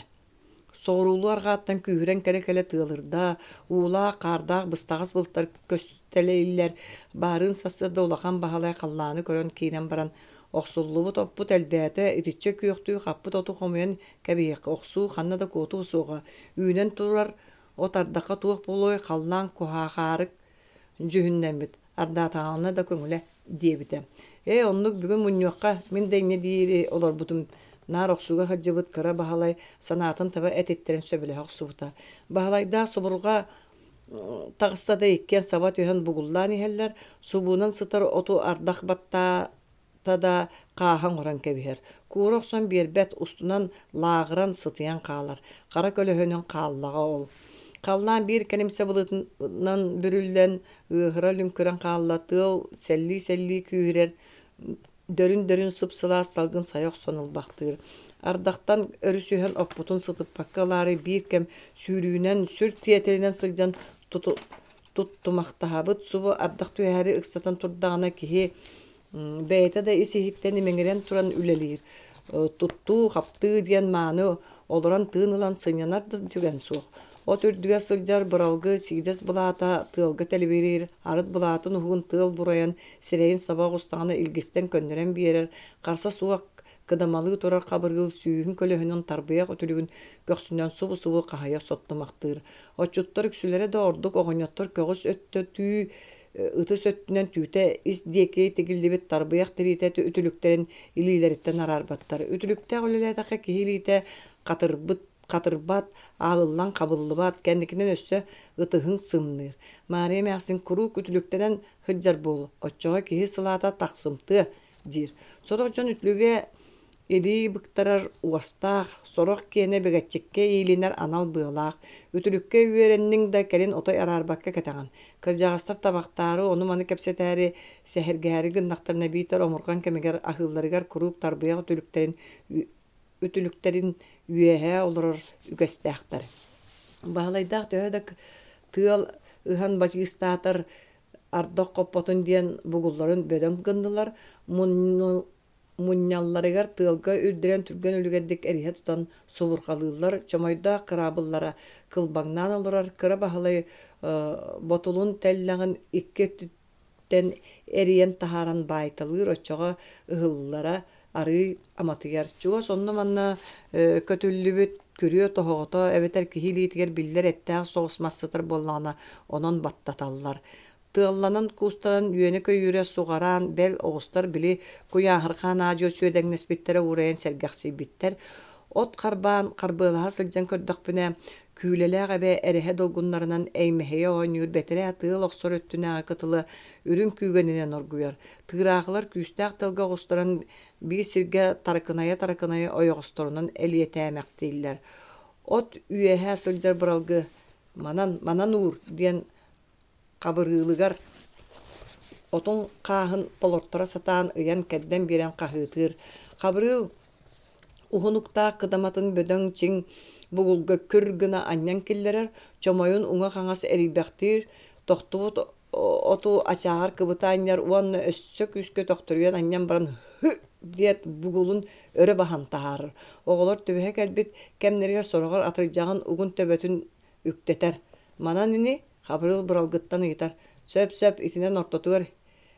Соҕуруулуу арҕааттан күүһүрэн кэлэ-кэлэ тыалырда, уулаах, хаардаах быстаҕас былтар көстөлөйлөр. Баарыын сарсыарда Улахан Баһылай халлааны көрөн киирэн баран, охсуллубут оппут элбээтэ, итиччэ күөхтүү хаппыт оту хомуйан кэбиһиэххэ, охсуу ханна да куотуо суоҕа, үүнэн турар от ардахха туох буолуой, халлаан куһаахаарык дьүһүннэммит, ардаатаҕына да көҥүлэ диэбитэ. Ээ, оннук бүгүн мунньуохха, мин да инньэ диири олорбутум, наар охсууга сылдьыбыт кыра Баһылай санаатын таба этиттэрин сөбүлэһэ охсубута. Баһылайдаах субурҕа таҕыста да иккиэн саба түһэн бугуллаан иһэллэр, субуунан сытар оту ардах баттаа та да хааһы оҥорон кэбиһэр, куура охсон биэрбэт, устунан лааҕыран сытыйан хаалар, хара көлөһүнүн хааллаҕа ол. Халлаан биир кэлимсэ былытынан бүрүллэн, ыаһыра лүҥкүрэн хаалла, тыал сэллии-сэллии күүһүрэр, дөрүн-дөрүн сып-сылаас салгын сайа охсон ылбахтыыр. Ардахтан өрүсүһэн оппутун сытыппакка ылаары биир кэм сүүрүүнэн, сүр тиэтэлинэн сылдьан туттумахтаһабыт, субу ардах түһээри ыксатан турдаҕына киһи Бэйэтэ да ис-иһиттэн имэҥирэн туран үлэлиир. Туттуу-хаптыы диэн мааны олорон тыын ылан сынньанар да түгэн суох. От үрдүгэр сылдьар быралгы сиидэс былаата тыалга тэлибириир, арыт былаатын уһугун тыал бурайан сирэйин саба оҕустаҕына илгистэн көннөрөн биэрэр, харса суох кыдамалыы турар хабыргыл сүүһүн көлөһүнүн тарбыйах үтүлүгүн көхсүнэн субу-субу хаһыйа соттумахтыыр. Отчуттар үксүлэрэ да ордук оҕонньоттор көҕүс өттө түү ытыс өттүнэн түүтэ ис диэки тигиллибит тарбыйах тириитэ үтүлүктэрин илиилэриттэн араарбаттар. Үтүлүктээх үлэлээтэххэ киһи илиитэ хатырбыт, хатырбат, аалыллан хабыллыбат, кэнникинэн өссө ытыһыҥ сымныыр. Маарыйа эмээхсин куруук үтүлүктэнэн сылдьар буолуо, оччоҕо киһи сылаата тахсымтыа диир. Сорох дьон үтүлүгэ Илии быктарар уостаах, сорох киэнэ бэгэччиккэ иилинэр анал быалаах, үтүлүккэ үөрэнниҥ да кэлин отой араарбакка кэтэҕин. Кырдьаҕастар табахтаары, ону-маны кэпсэтээри, сэһэргэһээри гыннахтарына биитэр омурҕан кэмигэр аһыылларыгар куруук тарбыйах үтүлүктэрин үтүлүктэрин үөһэ олорор үгэстээхтэр. Баһылайдаах төһө да тыал ыһан бачыыстаатар, ардах хоппотун диэн бугулларын бөдөҥ гыннылар, Мунньалларыгар тыалга үрдэрэн түргэн үлүгэрдик эриһэ тутан субурҕалыыллар, чомойдоох кыраабыллара кылбаҥнаан олорор Кыра Баһылай ботулун тэллэҕин икки өттүттэн эрийэн таһааран баайталыыр, оччоҕо ыһыллара арыый аматыйар. Чугас онно-манна көтүллүбүт күрүө тоһоҕото эбэтэр киһи илиитигэр биллэр эттээх соҕус мас сытар буоллаҕына, онон баттаталлар. Тыалланан куустаран үөнэ-көйүүрэ суҕараан, бэл, оҕустар били куйааһырҕаан аа-дьуо сүөдэҥнэспиттэрэ уурайан сэргэхсийбиттэр. От харбаан харбыалаһа сылдьан көрдөхпүнэ, Күүлэлээх эбэ эрэһэ долгуннарынан эймэһийэ оонньуур бэтэрээ тыал охсор өттүнээҕи кытыла үрүҥ күүгэнинэн оргуйар. Тыыраахылар күүстээх тыалга оҕустаран биир сиргэ тарыкынайа-тарыкынайа ойоҕосторунан элиэтээмэхтииллэр. От үөһэ сылдьар быралгы «Манан, манан уур» диэн Хабырыылыгар отун хааһын толорторо сатаан ыйан-кэрдэн биэрэн хаһыытыыр. Хабырыыл уһун уктаах кыдаматын бөдөҥ чиҥ бугулга күр гына анньан киллэрэр, чомойун уҥа-хаҥас эрийбэхтиир, тохтубут оту ачааҕар кыбыта анньар уонна өссө күүскэ төхтөрүйэн анньан баран «һы» диэт бугулун өрө баһан таһаарар. Оҕолор түбэһэ кэлбит кэмнэригэр сороҕор атырдьаҕын угун төбөтүн үктэтэр. Манан ини Хабырыыл Быралгыттан ыйытар: «Сөп-сөп, итинэн ортотугар,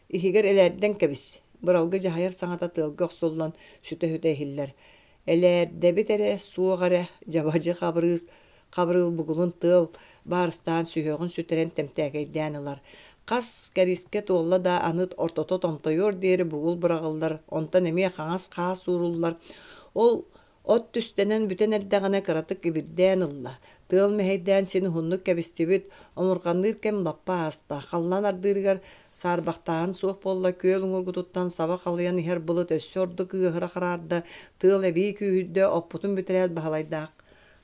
иһигэр элээрдэн кэбис» Быралгы дьаһайар саҥата тыалга охсуллан сүтэ-сүтэ иһиллэр. «Элээрдэбит эрэ, суох эрэ» дьабадьы Хабырыыс Хабырыыл бугулун тыал баарыстаан сүһүөҕүн сүтэрэн тэмтээкэйдээн ылар. Хас кэрискэ туолла да аны ортото томтойуор диэри бугул быраҕыллар, онтон эмиэ хаҥас хаас ууруллар. Ол От түстэнэн бүтэн эрдэҕинэ кыратык ибирдээн ылла. Тыал мэһэйдээн син уһуннук кэбистибит, омурҕанныыр кэм лаппа ааста. Халлаан ардыырыгар саарбахтааһын суох буолла, күөл уҥуоргутуттан саба халыйан иһэр былыт өссө ордук ыаһыра хараарда, тыал эбии күүһүрдэ, оппутун бүтэрээт Баһылайдаах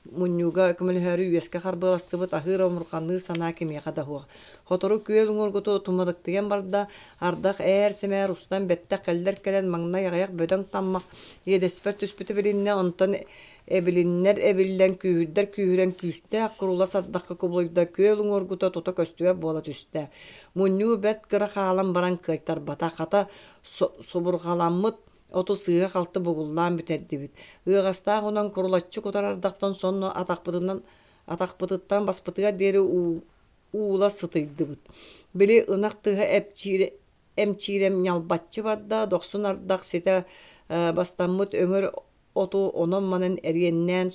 мунньууга көмөлөһөөрү үөскэ харбыаластыбыт, аһыыр омурҕанныыр санаа кимиэхэ да суох. Сотору күөл уҥуоргуту тумарыктыйан барда, ардах ээр-сэмээр устан бэттэх кэллэр кэлэн маҥнай аҕыйах бөдөҥ таммах иэдэспэр түспүтэ билиннэ, онтон эбилиннэр эбиллэн, күүһүрдэр күүһүрэн күүстээх курулас ардахха кубулуйда, күөл уҥуоргута тута көстүбэт буола түстэ. Мунньуу бэрт кыра хаалан баран кыайтарбата, хата субурҕаламмыт оту сыыһа-халты бугуллаан бүтэрдибит. Ыаҕастаах унан курулаччы кутар ардахтан сонно атахпытынан атахпытыттан баспытыгар диэри уула сытыйдыбыт. Били ынах тыһа эмчиирэм ньалбаччы барда, дохсун ардах ситэ бастаммыт өҥөр оту онон-манан эриэннээн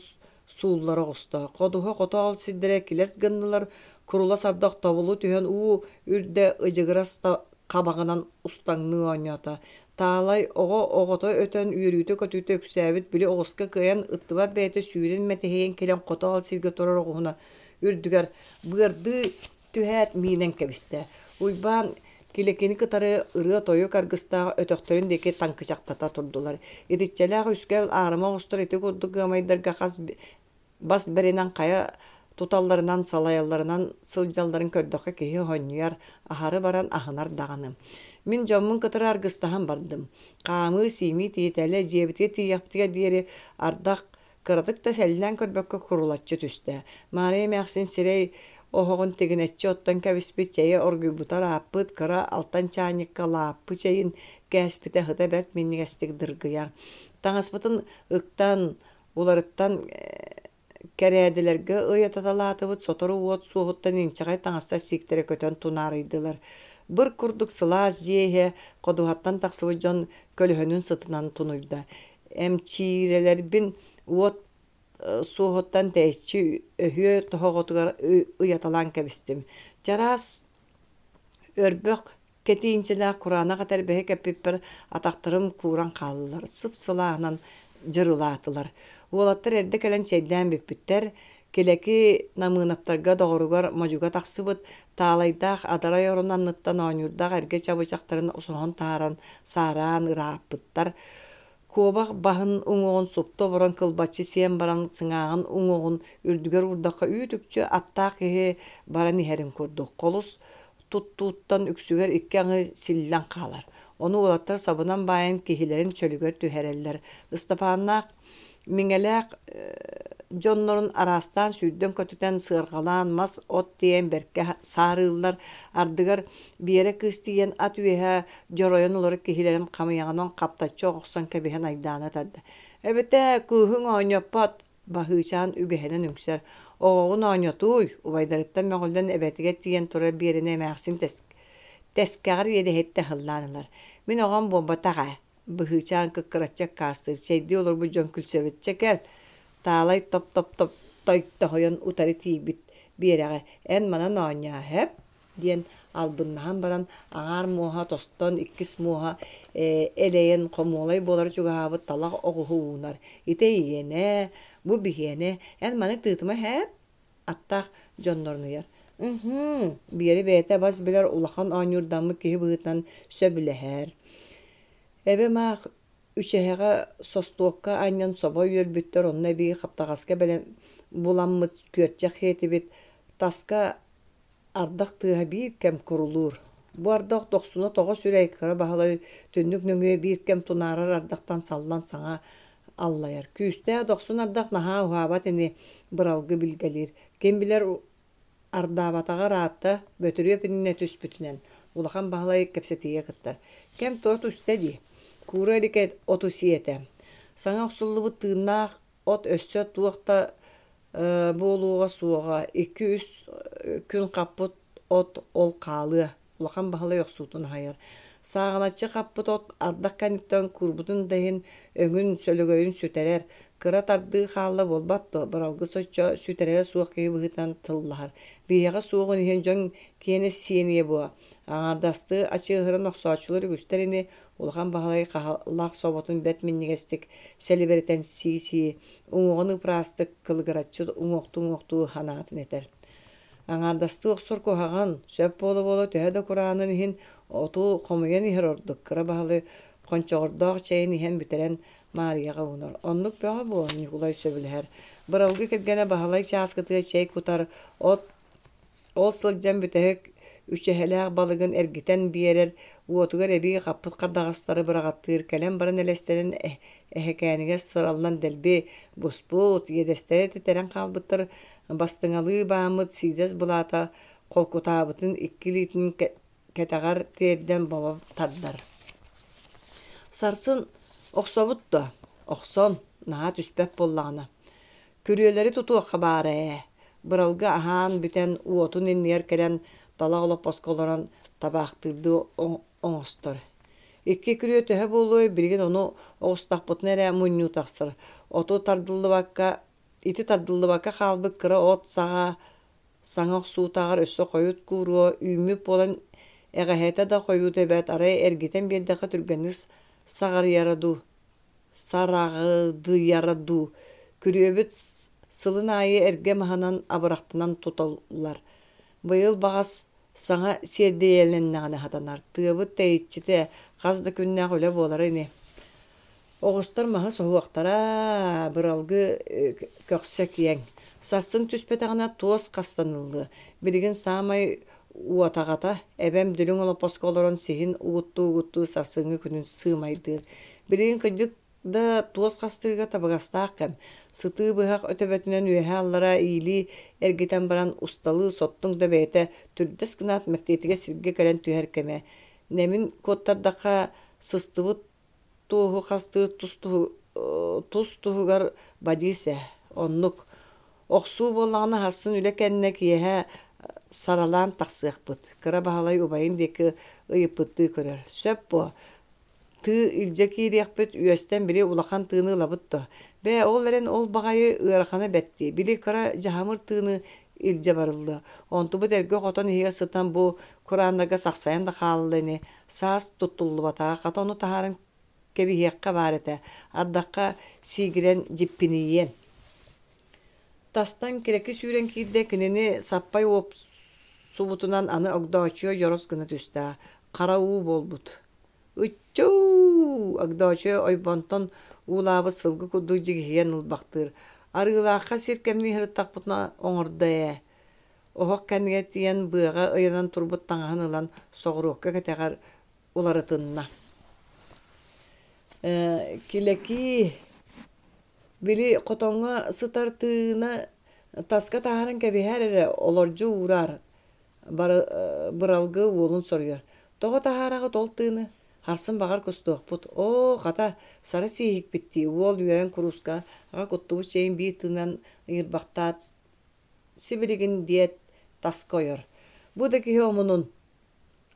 сууллара оҕуста. Ходуһа хотоол сирдэрэ килэс гыннылар, курулас ардах тобулу түһэн уу үрдэ ыдьыгырас хабаҕынан устаҥныы оонньоото. Таалай оҕо оҕото өтөн үөрүүтэ-көтүүтэ үксээбит били оҕуска кыайан ыттыбат бэйэтэ сүүрэн мэтэһийэн кэлэн хотоол сиргэ турар оҕуһуна үрдүгэр быардыы түһээт миинэн кэбистэ. Уйбаан Килэкини кытары ырыа-тойук аргыстаах өтөхтөрүн диэки таҥкычахтата турдулар. Итиччэлээх үскэл аарыма оҕустар ити курдук ыамайдарга хас бас бэринэн хайа туталларынан, салайалларынан сылдьалларын көрдөххө киһи хонньуйар, аһары баран аһынар даҕаны. Мин дьоммун кытары аргыстаһан бардым. Хаамыы-сиимии тиэтэлэ дьиэбитигэр тиийиэхпитигэр диэри ардах кыратык да сэллээн көрбөккө курулаччы түстэ. Маарыйа эмээхсин сирэй оһоҕун тигинэччи оттон кэбиспит чэйэ оргуйбута ырааппыт, кыра алтан чаанньыкка лааппы чэйин кээспитэ сыта бэрт минньигэстик дыргыйар. Таҥаспытын ыктан, уларыттан кэрээдилэргэ ыйататалаатыбыт, сотору уот суоһуттан инчэҕэй таҥастар сииктэрэ көтөн тунаарыйдылар. Быр курдук сылаас дьиэ иһэ ходуһаттан тахсыбыт дьон көлөһөнүн сытынан тунуйда. Эмчиирэлэрбин уот суоһуттан тэйиччи өһүө тоһоҕотугар ыйаталаан кэбистим. Чараас өрбөх Кэтиинчэлээх кураанах этэрбэһи кэппиппэр атахтарым кууран хааллылар, сып-сылааһынан дьырылаатылар. Уолаттар эрдэ кэлэн чэйдээн бүппүттэр. Килэки Намыынаптарга доҕоругар модьуга тахсыбыт, таалайдаах адарай орон анныттан оонньуурдаах эргэ чабычахтарын соһон таһааран саараан ырааппыттар. Куобах баһын уҥуоҕун супту оборон кылбаччы сиэн баран сыҥааҕын уҥуоҕун үрдүгэр уурдахха үүт-үкчү аттаах киһи баран иһэрин курдук холус туттууттан үксүгэр икки аҥы силлэн хаалар. Ону уолаттар сабынан баайан киһилэрин чөлүгэр түһэрэллэр. Ыстапааннаах Миҥэлээх дьоннорун араастаан сүүрдэн-көтүтэн, сыарҕалаан, мас-от тиэйэн бэркэ саарыыллар. Ардыгар Биэрэ кыыс тиийэн ат үөһэ дьоройон олорор киһилэрин хамыйаҕынан хаптаччы охсон кэбиһэн айдаана тарда. «Эбэтэ, кыыһыҥ оонньоппот!» Баһыычаан үгэһинэн үҥсэр: «Оҕоҕун оонньотууй!» Убайдарыттан мөҕүллэн эбэтигэр тиийэн турар Биэрэни эмээхсин тэскэҕэр иэдэһиттэ ыһыллаан ылар: «Мин оҕом буолбатах ээ!» Быһыычаан кыккыраччы аккаастыыр, чэйдии олорбут дьон күлсэбит: «Чэ кэл!» Таалай топ-топ-топ тойтоһуйан утары тиийбит Биэрэҕэ: «Эн манан оонньоо, һэп?» диэн албыннаһан баран аҥаар муоһа тостон иккис муоһа элэйэн хомуолай буолара чугаһаабыт талах оҕуһу уунар ити эйиэнэ бу биһиэнэ эн маны тыытыма һээп аттаах дьоннорун ыйар ыһыы Биэрэ бэйэтэ бас билэр улахан оонньуурдаммыт киһи быһыытынан сөбүлэһэр эбэм аах үчэһэҕэ состуокка анньан собо үөрбүттэр онно эбии хаптаҕаска бэлэм буламмыт күөрчэх сиэтибит таска Ардах тыаһа биир кэм курулуур. Бу ардах дохсуна тоҕо сүрэй, Кыра Баһылай түннүк нөҥүө биир кэм тунаарар ардахтан саллан саҥа аллайар. Күүстээх дохсун ардах наһаа уһаабат ини, быралгы билгэлиир. Ким билэр ардаабатаҕа ыраатта, Бөтүрүөп иннинэ түспүтүнэн. Улахан Баһылай кэпсэтиигэ кыттар. Кэм тура түстэ дии. Куура илик оту сиэтэ. Саҥа охсуллубут тыыннаах от өссө туох да буолуоҕа суоҕа, икки-үс күн хаппыт от ол хаалыа, Улахан Баһылай охсуутун аһайар. Сааҕыначчы хаппыт от ардах кэнниттэн куурбутун да иһин өҥүн, сөлөгөйүн сүтэрэр, кыра тардыы хаалла буолбат дуо, быралгы соччо сүтэрэрэ суох киһи быһыытынан тыллаһар. Биһиэхэ суоҕун иһин дьон киэнэ сиэниэ буо. Аҥаардастыы ачыаһыран охсооччулар үгүстэр ини, Улахан Баһылай хаһалаах соботун бэрт минньигэстик сэлибирэтэн сии-сии, уҥуоҕун ыпыраастык кылыгыраччы уҥуохтуу-уҥуохтуу санаатын этэр. Аҥаардастыы охсор куһаҕан, сөп буола-буола төһө да кураанын иһин оту хомуйан иһэр ордук, Кыра Баһылай хончоҕордоох чэйин иһэн бүтэрэн Маарыйаҕа уунар. Оннук бөҕө буо, Ньукулай сөбүлэһэр. Быралгы кэргэнэ Баһылай чааскытыгар чэй кутар, от Ол сылдьан бүтэһик үчэһэлээх балыгын эргитэн биэрэр, уотугар эбии хаппыт хардаҕастары быраҕаттыыр, кэлэн баран элэстэнэн эһэкээнигэр сыраллан дэлби буспут, иэдэстэрэ тэтэрэн хаалбыттар, бастыҥалыы бааммыт сиидэс былаата холкутаабытын икки илиитин кэтэҕэр тиэрдэн бобо тардар. Сарсын охсобут дуо? Охсон, наһаа түспэт буоллаҕына. Күрүөлэри тутуохха баара ээ. Быралгы аһаан бүтэн уотун иннигэр кэлэн талах олоппоско олорон табаахтыырдыы оҥостор. Икки күрүө төһө буолуой, билигин ону оҕустахпытына эрэ мунньуу тахсар. Оту тардыллыбакка, ити тардыллыбакка хаалбыт кыра от саҕа саҥа охсуутааҕар өссө хойут кууруо, үүммүт буолан эҕэһэтэ да хойуута эбээт, арай эргитэн биэрдэххэ түргэнник саҕарыйара дуу сараҕыдыйара дуу, күрүөбүт сылын аайы эргэ маһынан абырахтанан тутуллар. Быйыл баҕас саҥа сиэрдийэлэннэҕинэ сатанар, тыабыт тэйиччитэ хас да күннээх үлэ буолара ини. Оҕустар маһы соһуохтара, быралгы көхсө киэҥ. Сарсын түспэтэҕинэ туос хастаныллыа. Билигин саамай уотаҕата, эбэм дүлүҥ олоппоско олорон сиһин угуттуу-угуттуу сарсыҥҥы күнүн сыымайдыыр. Билигин кырдьык да туос хастыыга табыгастаах кэм. Сытыы быһах өтөбөтүнэн үөһээ-аллараа иилии эргитэн баран усталыы соттуҥ да бэйэтэ түрдэс гынаат мэктиэтигэр сиргэ кэлэн түһэр кэмэ. Нэмин куоттардахха сыстыбыт туоһу хастыыр тус-туһугар бадьыыс ээ, оннук. Охсуу буоллаҕына сарсын үлэ кэннэ киэһэ саралаан тахсыахпыт, Кыра Баһылай убайын диэки ыйыппыттыы көрөр. Сөп буо, тыы илдьэ киириэхпит, үөстэн били улахан тыыны ылабыт дуо? Бээ, ол эрэн ол баҕайы ыарахана бэрт дии, били кыра дьаһамыр тыыны илдьэ барыллыа. Онтубут эргэ хотон иһигэр сытан бу курааннарга сахсайан да хаалла ини, Саас туттуллубатаҕа, хата ону таһааран кэбиһиэххэ баар этэ, ардахха сиигирэн дьиппинийиэн. Тастан Кирэки сүүрэн киирдэ, кинини саппай уопсубутунан аны Огдооччуйа дьорос гына түстэ, хара уу буолбут. «Ыччуу!» Огдооччуйа ойбонтон уулаабыт сылгы курдук дьигиһийэн ылбахтыыр. «Арыылаахха сир кэмнии сырыттахпытына оҥордо ээ» Оһох кэннигэр тиийэн быаҕа ыйанан турбут таҥаһын ылан соҕуруокка кэтэҕэр уларытынна. Килэкии били хотоҥҥо сытар тыына таска таһааран кэбиһээр эрэ, олордьу уураар, Быралгы уолун соруйар. Тоҕо таһаараҕыт ол тыыны? Харсын баҕар кустуохпут. Оо, хата, сара сииһикпит дии, уол үөрэн куруускаҕа куттубут чэйин биир тыынан ыйырбахтаат Сибилигин диэт, таска ойор. Бу да киһи омунун.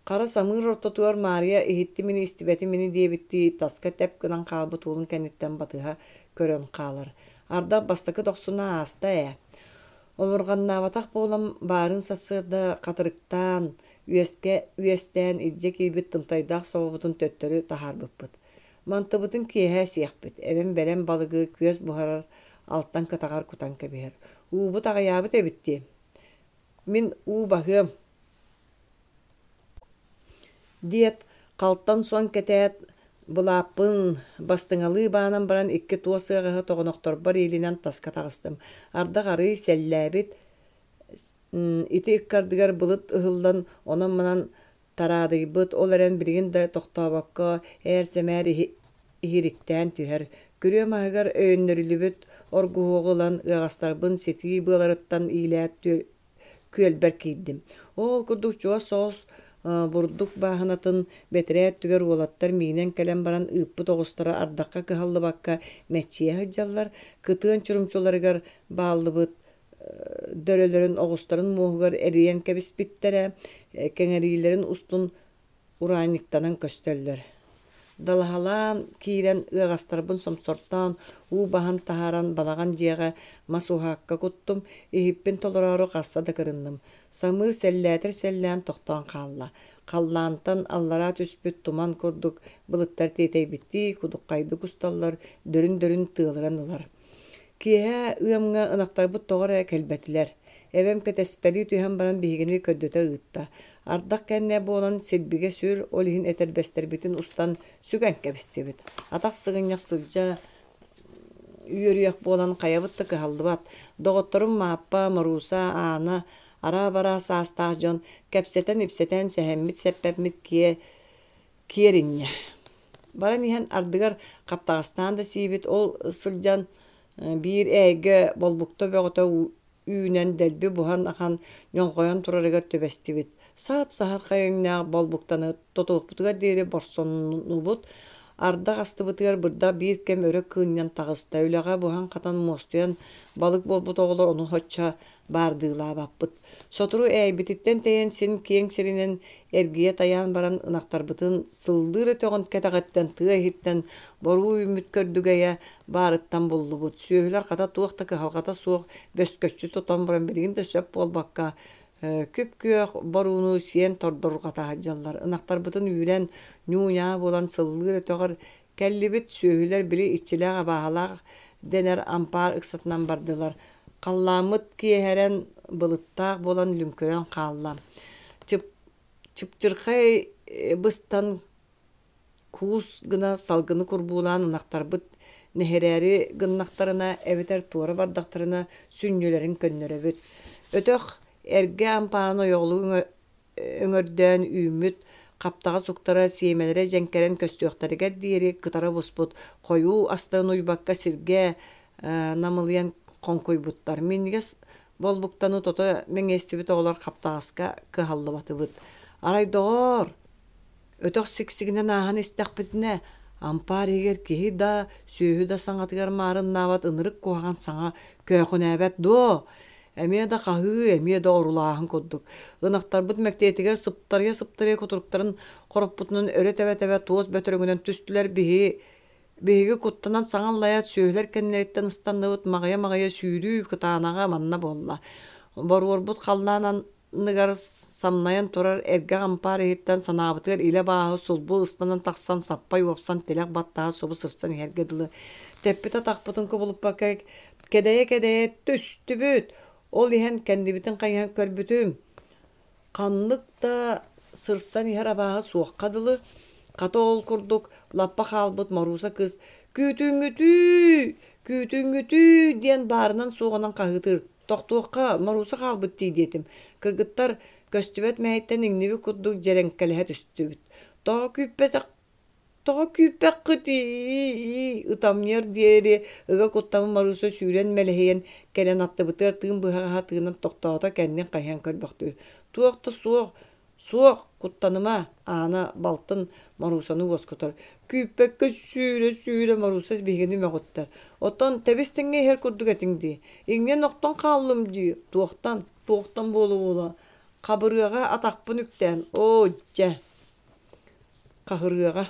Хара самыыр ортотугар Маарыйа иһиттим ини, истибэтим ини диэбиттии таска тэп гынан хаалбыт уолун кэнниттэн батыһа көрөн хаалар. Ардах бастакы дохсуна ааста ээ. Омурҕаннаабатах буолан баарын сарсыарда хатырыктаан, үөскэ үөстээн илдьэ киирбит тымтайдаах собобутун төттөрү таһаарбыппыт. Мантыбытын киэһэ сиэхпит, эбэм бэлэм балыгы күөс буһарар алтан кытаҕар кутан кэбиһэр. Уубут аҕыйаабыт эбит дии. Мин уу баһыам диэт, халтан сон кэтээт, былааппын бастыҥалыы баанан баран икки туос ыаҕаһы тоҕонохторбор иилинэн таска таҕыстым. Ардах арыый сэллээбит, ити ыккардыгар былыт ыһыллан онон-манан Тараадыйбыт, ол эрэн билигин да тохтообокко ээр-сэмээр иһириктээн түһэр. Күрүө маһыгар өйөннөрүллүбүт оргуһуоҕу ылан ыаҕастарбын ситии быаларыттан иилээт күөлбэр киирдим. Ол курдук чугас соҕус бурдук бааһынатын бэтэрээ өттүгэр уолаттар миинэн кэлэн баран ыыппыт оҕустара ардахха кыһаллыбакка мэччийэ сылдьаллар, кытыан чурумчуларыгар бааллыбыт дөрөлөрүн оҕустарын муоһугар эрийэн кэбиспиттэрэ, кэҥэриилэрин устун ураанньыктанан көстөллөр. Далаһалаан киирэн ыаҕастарбын сомсортоон, уу баһан таһааран балаҕан дьиэҕэ мас уһаакка куттум, иһиппин толороору хаста да кырынным. Самыыр сэллээтэр сэллээн тохтоон хаалла. Халлаантан аллараа түспүт туман курдук былыттар тиэтэйбиттии кудуххайдык усталлар, дөрүн-дөрүн тыалыран ылар. Киэһэ ыамҥа ынахтарбыт тоҕо эрэ кэлбэтилэр. Эбэм кэтэспэлии түһэн баран биһигини көрдөтө ыытта. Ардах кэннэ буолан силбигэ сүр, ол иһин этэрбэстэрбитин устан сүгэн кэбистибит. Атах сыгынньах сылдьа үөрүйэх буолан хайабыт да кыһаллыбат. Доҕотторум Мааппа, Морууса, Аана араа-бараа саастаах дьон кэпсэтэн-ипсэтэн сэһэммит-сэппэммит киэ киэр инньэ. Баран иһэн ардыгар хаптаҕастаан да сиибит, ол сылдьан биир ээйгэ болбукта бөҕөтө үүнэн дэлби буһан ахан ньоҥхойон турарыгар түбэстибит. Сап-саһархай өҥнөөх болбуктаны тотуохпутугар диэри борсоннубут. Ардах астыбытыгар бырдах биир кэм өрө кыынньан таҕыста. Үлэҕэ буһан-хатан муостуйан балык буолбут оҕолор ону соччо баардыылаабаппыт. Сотору ээйбититтэн тэйэн син киэҥ сиринэн эргийэ тайаан баран ынахтарбытын сыллыыр өтөҕүн кэтэҕиттэн тыа иһиттэн боруу үүммүт көрдүгэйэ баарыттан буллубут. Сүөһүлэр хата туох да кыһалҕата суох бөскөччү тотон баран билигин да сөп буолбакка күп-күөх борууну сиэн тордорҕото сылдьаллар. Ынахтарбытын үүрэн ньуу-ньаа буолан сыллыыр өтөҕөр Кэллибит, сүөһүлэр били иччилээх абааһылаах дэнэр ампаар ыксатынан бардылар. Халлааммыт киэһэрэн, былыттаах буолан лүҥкүрэн хаалла. Чып чыпчырхай быстан куус гына салгыны курбуулаан ынахтарбыт нэһирээри гыннахтарына эбэтэр туора бардахтарына сүнньүлэрин көннөрөбүт. Өтөх эргэ ампаарын ойоҕолуу өҥөрдөөн үүммүт хаптаҕас уктара сиэмэлэрэ дьэҥкэрэн көстүөхтэригэр диэри кытара буспут хойуу астарын уйбакка сиргэ намылыйан хоҥкуйбуттар. Минньигэс болбуктаны тото мэҥиэстибит оҕолор хаптаҕаска кыһаллыбатыбыт. Арай доҕоор, Өтөх сиксигинэн ааһан истэхпитинэ, ампаар иһигэр киһи да, сүөһү да саҥатыгар маарыннаабат ынырык куһаҕан саҥа көөхүнээбэт дуо? Эмиэ да хаһыы, эмиэ да орулааһын курдук. Ынахтарбыт мэктиэтигэр сыптарыйа-сыптарыйа кутуруктарын хороппутунан өрө тэбэ-тэбэ туос бөтөрөҥүнэн түстүлэр биһи Биһиги куттанан саҥа аллайаат сүөһүлэр кэннилэриттэн ыстанныбыт, маҕыйа-маҕыйа сүүрүү кытаанаҕа манна буолла. Боруорбут халлаан анныгар самнайан турар эргэ ампаар иһиттэн санаабытыгар илэ абааһы сулбу ыстанан тахсан саппай уопсан тилэх баттаһа субу сырсан иһэргэ дылы. Тэппит атахпытын кубулуппакка кэдэйэ-кэдэйэ түстүбүт. Ол иһэн кэннибитин хайыһан көрбүтүм, Ханнык да сырсан иһэр абааһы суохха дылы, хата ол курдук лаппа хаалбыт Морууса кыыс «Күүтүҥҥүтүүй! Күүтүҥҥүтүүй!» диэн баарынан-суоҕунан хаһыытыыр. «Тохтуохха, Морууса хаалбыт дии» диэтим. Кыргыттар көстүбэт мэһэйтэн иҥнибит курдук дьэрэҥкэлэһэ түстүбүт. Тоҕо күүппэтэх Тоҕо күүппэххитий ытамньыар диэри ыга куттаммыт Марыыса сүүрэн мэлэһийэн кэлэн аттыбытыгар тыын быһаҕаһа тыынан тохтоото кэннин хайыһан көрбөхтүүр. Туох да суох, суох, куттаныма, Аана балтын Маруусаны уоскутар. Күүппэккэ сүүрэ-сүүрэ Марууса биһигини мөҕүттэр. Оттон тэбис-тэҥҥэ иһэр курдук этиҥ дии. Иҥнэн охтон хааллым дии. Туохтан, туохтан буола-буола. Хабырыаҕа атахпын үктээн, оо дьэ Хаһырыаҕа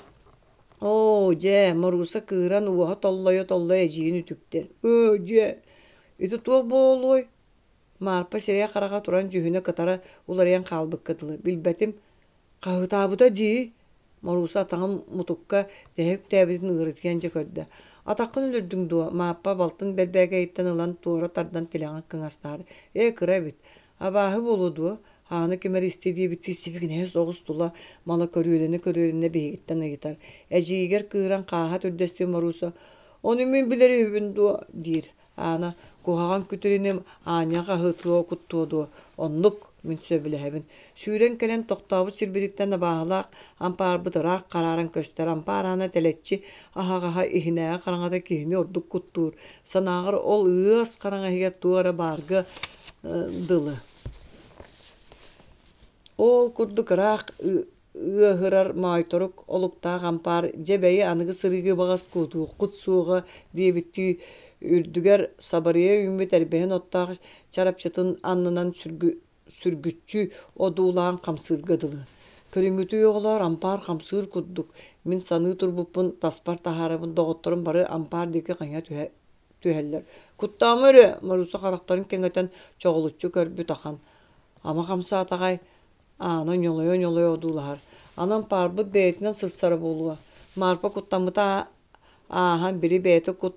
«Оо, дьэ, Морууса кыыран уоһа толлойо-толлойо эдьиийин үтүктэр. Оо, дьэ, ити туох буолуой?» Маарпа сирэйэ-хараҕа туран дьүһүнэ кытара уларыйан хаалбыкка дылы. «Билбэтим, хаһыытаабыта дии» Морууса атаҕын мутукка тэһэ үктээбитин ыарытыйан дьэ көрдө. «Атаххын өлөрдүҥ дуо?» Мааппа балтын бэрбээкэйиттэн ылан туора тардан тилэҕин кыҥастаһар. «Ээ, кыра эбит. Абааһы буолуо дуо, ааны ким эрэ истиэ диэбиттии сибигинэйэ соҕус тула мала көрүөлэнэ-көрүөлэнэ биһигиттэн ыйытар. Эдьиийигэр кыыран хааһа түрдэстии Морууса «Ону мин билэр үһүбүн дуо?» диир. Аана «Куһаҕан күтүр иним аанньа хаһыытыа куттуо дуо? Оннук, мин сөбүлэһэбин». Сүүрэн кэлэн тохтообут сирбититтэн абааһылаах ампаарбыт ыраах харааран көстөр. Ампаар аана тэлэччи аһаҕаһа иһинээҕи хараҥата киһини ордук куттуур. Санааҕар ол ыас хараҥа иһигэр туох эрэ баарга дылы. Ол курдук ыраах ыаһырар моойторук олуктаах ампаар дьэ бэйи аныгы сырыыга баҕас куотуоххут суоҕа диэбиттии үрдүгэр сабарыйа үүммүт эрбэһин оттоох чарапчытын аннынан сүргүччү одуулаан хамсыырга дылы. Көрүҥҥүтүй оҕолоор, ампаар хамсыыр курдук. Мин саныы турбуппун таспар таһаарабын, доҕотторум бары ампаар диэки хайа түһэ түһэллэр. Куттаама эрэ, Маруся харахтарын кэҥэтэн чоҕулуччу көрбүт ахан. Ама хамсаатаҕай, Аана ньолойо-ньолойо одуулаһар. Аны ампаарбыт бэйэтинэн сырсара буолуо. Маарпа куттаммыта ааһан били бэйэтэ кут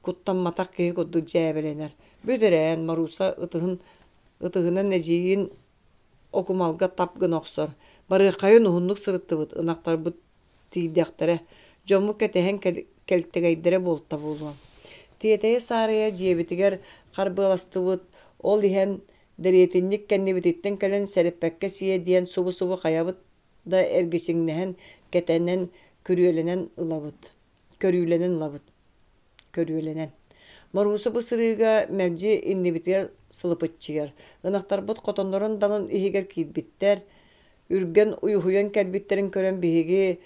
куттамматах киһи курдук дьээбэлэнэр. Бүт эрээн, Марууса ытыһын ытыһынан эдьиийин окумалга тап гына охсор. Барыаххайын уһуннук сырыттыбыт, ынахтарбыт тиийдэхтэрэ. Дьоммут кэтэһэн кэлтэгэйдэрэ буолта буолуо. Тиэтэйэ-саарыйа дьиэбитигэр харбыаластыбыт, ол иһэн дэриэтинньик кэннибититтэн кэлэн сэрэппэккэ сиэ диэн субу-субу хайабыт да эргичиҥнэһэн, кэтэнэн, күрүөлэнэн ылабыт, көрүүлэнэн ылабыт көрүөлэнэн. Морууса бу сырыыга мэлдьи иннибитигэр сылыпыччыйар. Ынахтарбыт хотоннорун далын иһигэр киирбиттэр. Үргэн уйуһуйан кэлбиттэрин көрөн биһиги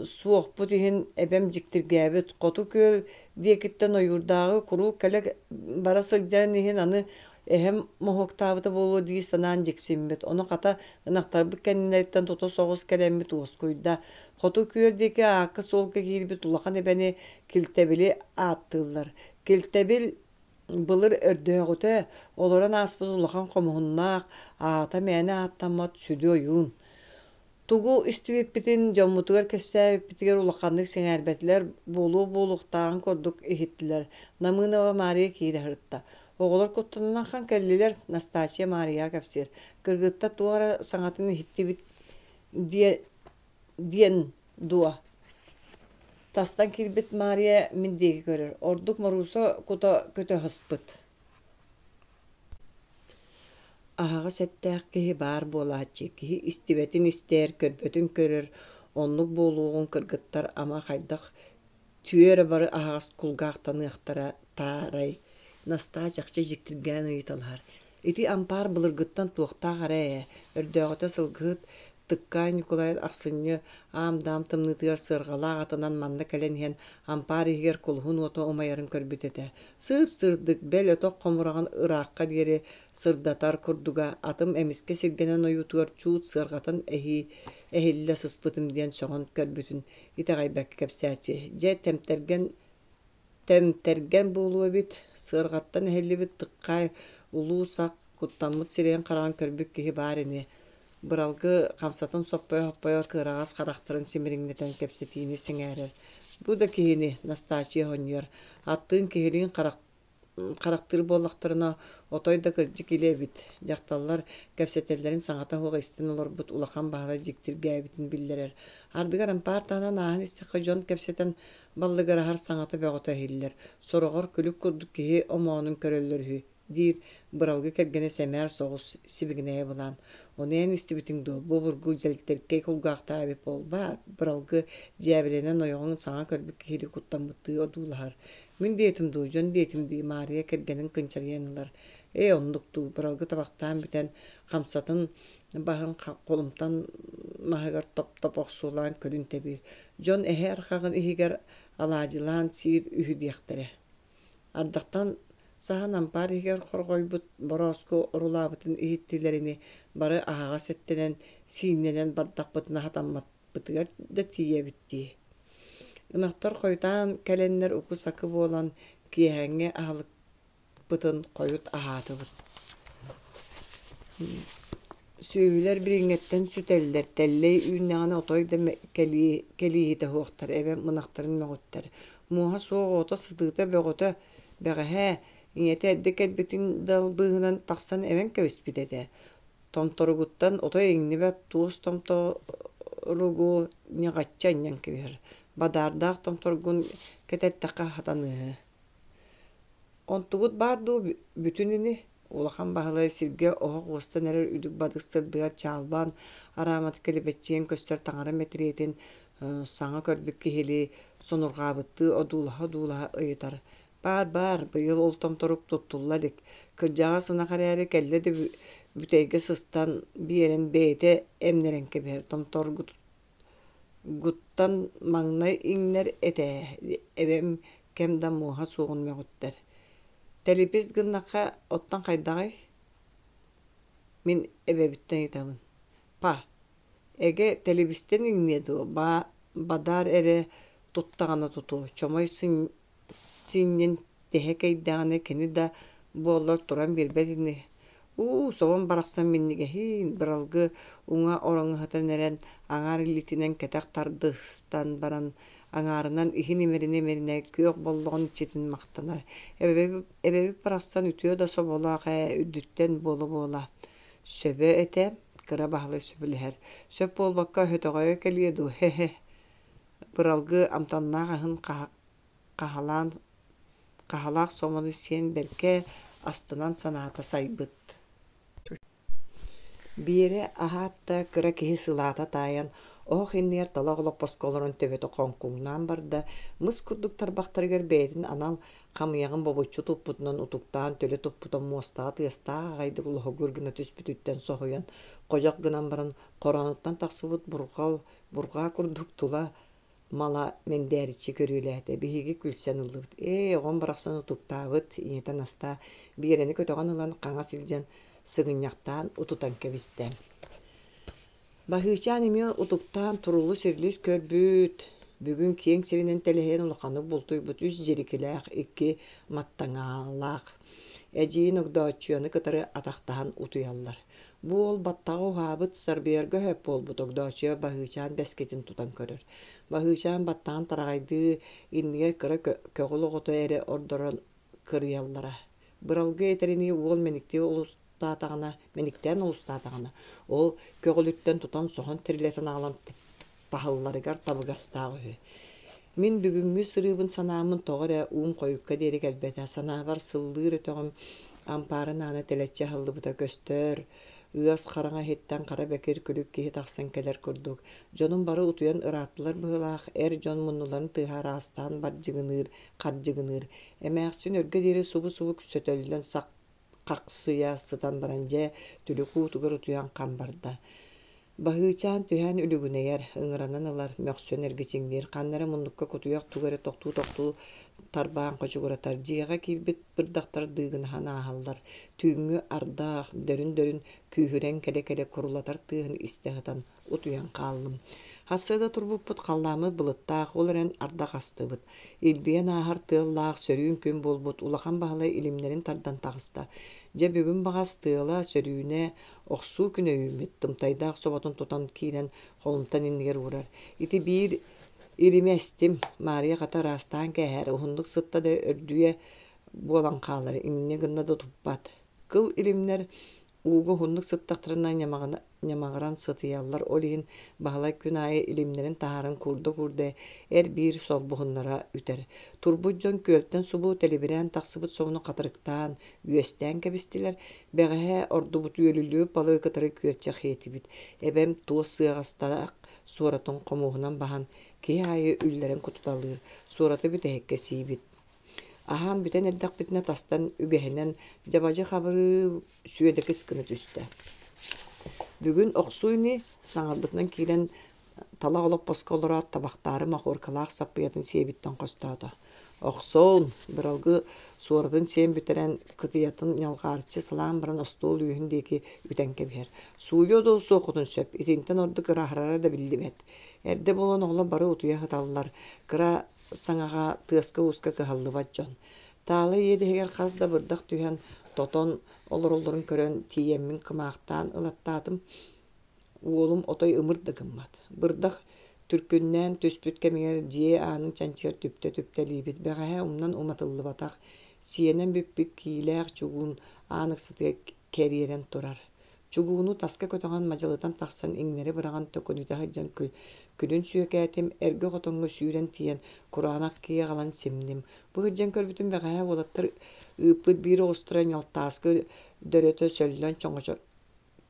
суохпут иһин эбэм дьиктиргээбит. Хоту күөл диэкиттэн ойуурдааҕы куруук кэлэ бара сылдьарын иһин аны эһэм моһуоктаабыта буолуо дии санаан дьиксиммит. Ону хата ынахтарбыт кэннилэриттэн тута соҕус кэлэммит уоскуйда. Хоту күөл диэки аакка-суолга киирбит улахан эбэни Килтэбили ааттыыллар. Килтэбил былыр өрдөөҕүтэ олорон ааспыт улахан хомуһуннаах, аата мээнэ ааттаммат сүдү ойуун. Тугу истибиппитин дьоммутугар кэпсээбиппитигэр улаханнык сэҥээрбэтилэр, буолуо буолуохтааҕын курдук иһиттилэр. Намыынова Маарыйа киирэ сырытта. Оҕолор куттанан ахан кэллилэр, Настасья Маарыйаҕа кэпсиир. Кыргыттар туох эрэ саҥатын иһиттибит диэ диэн дуо? Тастан киирбит Маарыйа мин диэки көрөр, ордук Морууса кута көтө сыспыт. Аһаҕас эттээх киһи баар буолааччы, киһи истибэтин истэр, көрбөтүн көрөр, оннук буолуоҕун кыргыттар ама хайдах түөрэ бары аһаҕас кулгаахтаныахтара таарай Настаа чахчы дьиктиргээн ыйыталаһар. Ити ампаар былыргыттан туохтаах эрэ ээ, өрдөөҕүтэ сылгыһыт Тыккаай Ньукулай ахсынньы аам-даам тымныытыгар сыарҕалаах атынан манна кэлэн иһэн ампаар иһигэр кулуһун уота умайарын көрбүт этэ. Сып-сырдык, бэл өтөх хомураҕын ыраахха диэри сырдатар курдуга, атым эмискэ сиргэнэн ойуутугар чуут сыарҕатын эһии эһиллэ сыспытым диэн сөҕөн көрбүтүн итэҕэйбэккэ кэпсээччи. Дьэ, тэмтэргэн Тэмтэргэн буолуо эбит, сыарҕаттан эһиллибит тыкхаай улуу сах куттаммыт сирэйин-хараҕын көрбүт киһи баар ини Быралгы хамсатын соппойо-соппойо кыараҕас харахтарын симириҥнэтэн кэпсэтиини сэҥээрэр. Бу да киһини, Настааччыйа оҕонньор, аттыын киһилиин харах харахтыыр буоллахтарына, отой да кырдьык илэ эбит. Дьахталлар кэпсэтэллэрин саҥата суох истэн олорбут Улахан Баһылай дьиктиргээбитин биллэрэр. Ардыгар ампаар таһынан ааһан истэххэ дьон кэпсэтэн баллыгыраһар саҥата бөҕөтө иһиллэр. Сороҕор күлүк курдук киһи омоонун көрөллөр үһү диир Быралгы кэргэнэ сэмээр соҕус сибигинэйэ былаан. Ону эн истибитиҥ дуо, бу обургу дьэлтэркэй кулгаахтаах эбит буолбаат? Быралгы дьээбэлэнэн ойоҕун саҥа көрбүт киһилии куттаммыттыы одуулаһар. Мин диэтим дуу, дьон диэтим дии, Маарыйа кэргэнин кынчарыйан ылар. Ээ, оннук дуу, Быралгы табахтаан бүтэн, хамсатын баһын холумтан маһыгар топ-топ охсуолаан көрүн тэбиир. Дьон эһэ арҕаҕын иһигэр алаадьылаан сиир үһү диэхтэрэ. Ардахтан саһан ампаар иһигэр хорҕойбут борооску орулаабытын иһиттилэр ини, бары аһаҕас эттэнэн, сииннэнэн бардахпытына сатаммаппытыгар да тиийэбит дии. Ынахтар хойутаан кэлэннэр уку-сакы буолан, киэһээҥҥи аһылыкпытын хойут аһаатыбыт. Сүөһүлэр билиҥҥэттэн сүтэллэр, тэллэй үүннэҕинэ отой да кэлииһитэ суохтар, эбэм ынахтарын мөҕүттэр. Муоһа суох оҕото сытыыта бөҕөтө, бэҕэһээ, ийэтэ эрдэ кэлбитин да быыһынан тахсан эбэн кэбиспит этэ. Томторугуттан отой иҥнибэт туос томторугу ньаҕаччы анньан кэбиһэр, бадаардаах томторгун кэтэртэххэ сатаныыһы. Онтугут баар дуу бүтүн ини Улахан Баһылай сиргэ оһох уостан эрэр үдүк-бадык сырдыгар чаалбаан араамата килэбэччийэн көстөр таҥара мэтириэтин саҥа көрбүт киһилии сонурҕаабыттыы одуулаһа-одуулаһа ыйытар: «Баар-баар, быйыл ол томторук туттулла илик, кырдьаҕас ынах эрээри кэллэ да бүтэйгэ сыстан биэрэн бэйэтэ эмнэрэн кэбиһэр томторгуттан маҥнай иҥнэр этэ эбэм кэм да муоһа суоҕун мөҕүттэр Тэлипис гыннахха оттон хайдаҕый? Мин эбэбиттэн ыйытабын. Па, Эгэ тэлэбиистэн иҥниэ дуо, бадаар эрэ туттаҕына тутуо, чомой синньин тэһэ кэйдэҕинэ кини да буоллар туран биэрбэт ини. Уу, собом барахсан минньигэһиин, Быралгы уҥа ороҥҥо сытан эрэн, аҥаар илиитинэн кэтэх тардыстан баран, аҥаарынан иһин имэринэ-имэринэ күөх боллоҕун иччитин махтанар. Эбэбит барахсан үтүө да соболоох ээ, үрдүттэн буола-буола. Сөбө этэ, Кыра Баһылай сөбүлэһэр. Сөп буолбакка өтөҕөйө кэлиэ дуо, һэ-һэ. Быралгы амтаннаах аһын хаһалаан хаһалаах сомону сиэн бэркэ астынан санаата сайбыт. Биэрэ аһаат да кыра киһи сылаата таайан, оһох иннигэр талах олоппоско олорон төбөтө хоҥкуҥнаан барда, мыс курдук тарбахтарыгар бэйэтин анал хамыйаҕын бобуччу туппутунан утуктаан төлө туппута муостаҕа тыастаах аҕайдык лоһугур гына түспүтүттэн соһуйан, ходьох гынан баран хороонуттан тахсыбыт бурҕал бурҕаа курдук тула мала мэндээриччи көрүөлээтэ. Биһиги күлсэн ыллыбыт. Ээ, оҕом барахсан утуктаабыт, ийэтэ Настаа Биэрэни көтөҕөн ылан хаҥас илдьэн сыгынньахтаан утутан кэбистэ. Баһыычаан эмиэ утуктаан турулус-ирилис көрбүт, бүгүн киэҥ сиринэн тэлэһийэн улаханнык бултуйбут үс дьирикилээх, икки маттаҥаалаах. Эдьиийин Огдооччуйаны кытары атахтаһан утуйаллар. Бу уол баттаҕа уһаабыт, сарбыйарга сөп буолбут Огдооччуйа Баһыычаан бэскитин тутан көрөр. Баһыычаан баттаҕын тараҕайдыы, иннигэр кыра көҕүл оҕото эрэ ордорон кырыйаллара. Быралгы этэринии уол мэниктии олустаатаҕына, мэниктээн олустаатаҕына, ол көҕүлүттэн тутан соһон тирилэтэн аҕалан таһылларыгар табыгастаах үһү. Мин бүгүҥҥү сырыыбын санааммын тоҕо эрэ уум хойукка диэри кэлбэтэ. Санаабар сыллыыр өтөҕүм ампаарын аана тэлэччи аһыллыбыта көстөр. Ыас хараҥа иһиттэн хара бэкир күлүк киһи тахсан кэлэр курдук. Дьонум бары утуйан ырааттылар быһыылаах, эр дьон муннуларын тыаһа араастаан бардьыгыныыр, хардьыгыныыр. Эмээхсин өргө диэри субу-субу сөтөллөн хахсыйа сытан баран дьэ түлүк уутугар утуйан хам барда. Баһыычаан түһээн үлүгүнэйэр, ыҥыранан ылар, мөхсөн эргичиҥниир, ханна эрэ муннукка кутуйах тугу эрэ тохтуу-тохтуу тарбаан хочугуратар, дьиэҕэ киирбит бырдахтар дыыгынаһан ааһаллар, түүҥҥү ардаах дөрүн-дөрүн күүһүрэн кэлэ-кэлэ курулатар тыаһын истэ сытан утуйан хааллым. Сарсыарда турбуппут халлааммыт былыттаах, ол эрэн ардах астыбыт. Илбийэн ааһар тыаллаах, сөрүүн күн буолбут, Улахан Баһылай илимнэрин тардан таҕыста. Дьэ бүгүн баҕас тыала, сөрүүнэ, охсуу күнэ үүммүт, тымтайдаах соботун тутан киирэн холумтан иннигэр уурар. Ити биир илими эстим, Маарыйа хата ыраастаан кээһээр, уһуннук сытта да өрдүйэ буолан хаалар, инньэ гынна да туппат. Кыл илимнэр ууга уһуннук сыттахтарына ньамаҕыран сытыйаллар, ол иһин Баһылай күн аайы илимнэрин таһааран куурда-куурда эр-биир солбуһуннара үтэр. Турбут дьон күөлтэн субу тэлибирээн тахсыбыт собону хатырыктаан, үөстээн кэбистилэр. Бэҕэһээ ордубут үөлүллүбүт балыгы кытары күөрчэх иэтибит. Эбэм туос сыаҕастаах суоратын хомуоһунан баһан, киһи аайы үллэрэн кутуталыыр, суораты бүтэһиккэ сиибит. Аһаан бүтэн эрдэхпитинэ тастан үгэһинэн дьабадьы Хабырыыл сүөдэкис гына түстэ. Бүгүн охсуу ини саҥарбытынан киирэн талах олоппоско олороот табахтаары махоркалаах саппыйатын сиэбиттэн хостоото. Охсоон, быралгы суоратын сиэн бүтэрэн кытыйатын ньалҕаарчы салаан баран остуол үөһүн диэки үтэн кэбиһэр. Сууйуо да суоххутун сөп, итинтэн ордук ырааһырара да биллибэт. Эрдэ буолан оҕолор бары утуйа сыталлар, кыра саҥаҕа тыаска-ууска кыһаллыбат дьон. Таала иэдэһигэр хас да бырдах түһэн, тотон олороллорун көрөн, тиийэммин кымаахтаан ылаттаатым. Уолум отой ымыр да гыммат. Бырдах түркүннээн түспүт кэмигэр дьиэ аанын чанчыгар түптэ-түптэлиибит. Бэҕэһээ умнан уматыллыбатах, сиэнэн бүппүт киилээх чугуун аан ыксатыгар кэриэрэн турар. Чугууну таска көтөҕөн мадьалытан тахсан иҥнэри быраҕан төкүнүтэ сылдьан күлүн сүөкээтим, эргэ хотоҥҥо сүүрэн тиийэн кураанах кии аҕалан симним. Бу сылдьан көрбүтүм бэҕэһээ уолаттар ыыппыт биир оҕустара ньалтааскы дөрөтө сөллөн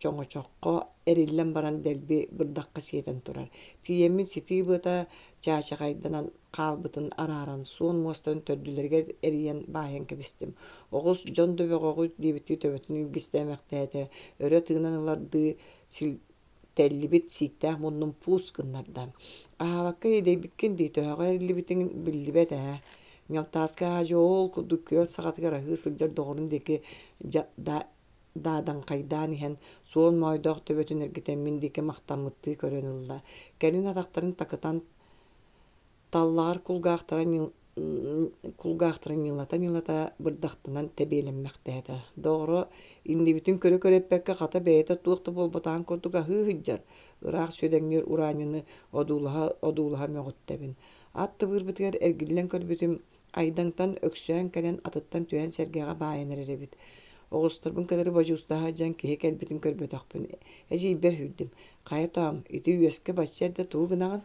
чоҥочоххо эриллэн баран дэлби бырдахха сиэтэн турар. Тиийэммин ситии быата чаачахайданан хаалбытын арааран, суон муостарын төрдүлэригэр эрийэн баайан кэбистим. Оҕус дьон да бөҕөҕүт диэбиттии төбөтүн илгистээмэхтээтэ, өрө тыынан ылардыы силтэллибит сииктээх муннун пуус гыннарда. Аһаабакка иэдэйбиккин дии, төһөҕө эриллибитиҥ биллибэт ээ. Ньалтааска аа-дьуо ол курдук күөл саҕатыгар аһыы сылдьар доҕорун диэки даадаҥхайдаан иһэн, суон моойдоох төбөтүн эргитэн мин диэки махтаммыттыы көрөн ылла. Кэлин атахтарын такытан таллаҕар кулгаахтара кулгаахтарын ньылата-ньылата бырдахтанан тэбиэлэммэхтээтэ. Доҕоро иннибитин көрө-көрө эппэккэ хата бэйэтэ туох да буолбатаҕын курдук аһыы сылдьар, ыраах сүөдэҥниир ураанньыны одуулаһа-одуулаһа мөҕүттэбин. Ат тыбыырбытыгар эргиллэн көрбүтүм, Айдаҥтан Өксөөн кэлэн атыттан түһэн сэргэҕэ баайан эрэр эбит. Оҕустарбын кытары бодьуустаһа сылдьан киһи кэлбитин көрбөтөхпүн. Эдьиийбэр сүүрдүм: «Хайа тоом, ити үөскэ бачча эрдэ тугу гынаҕын?»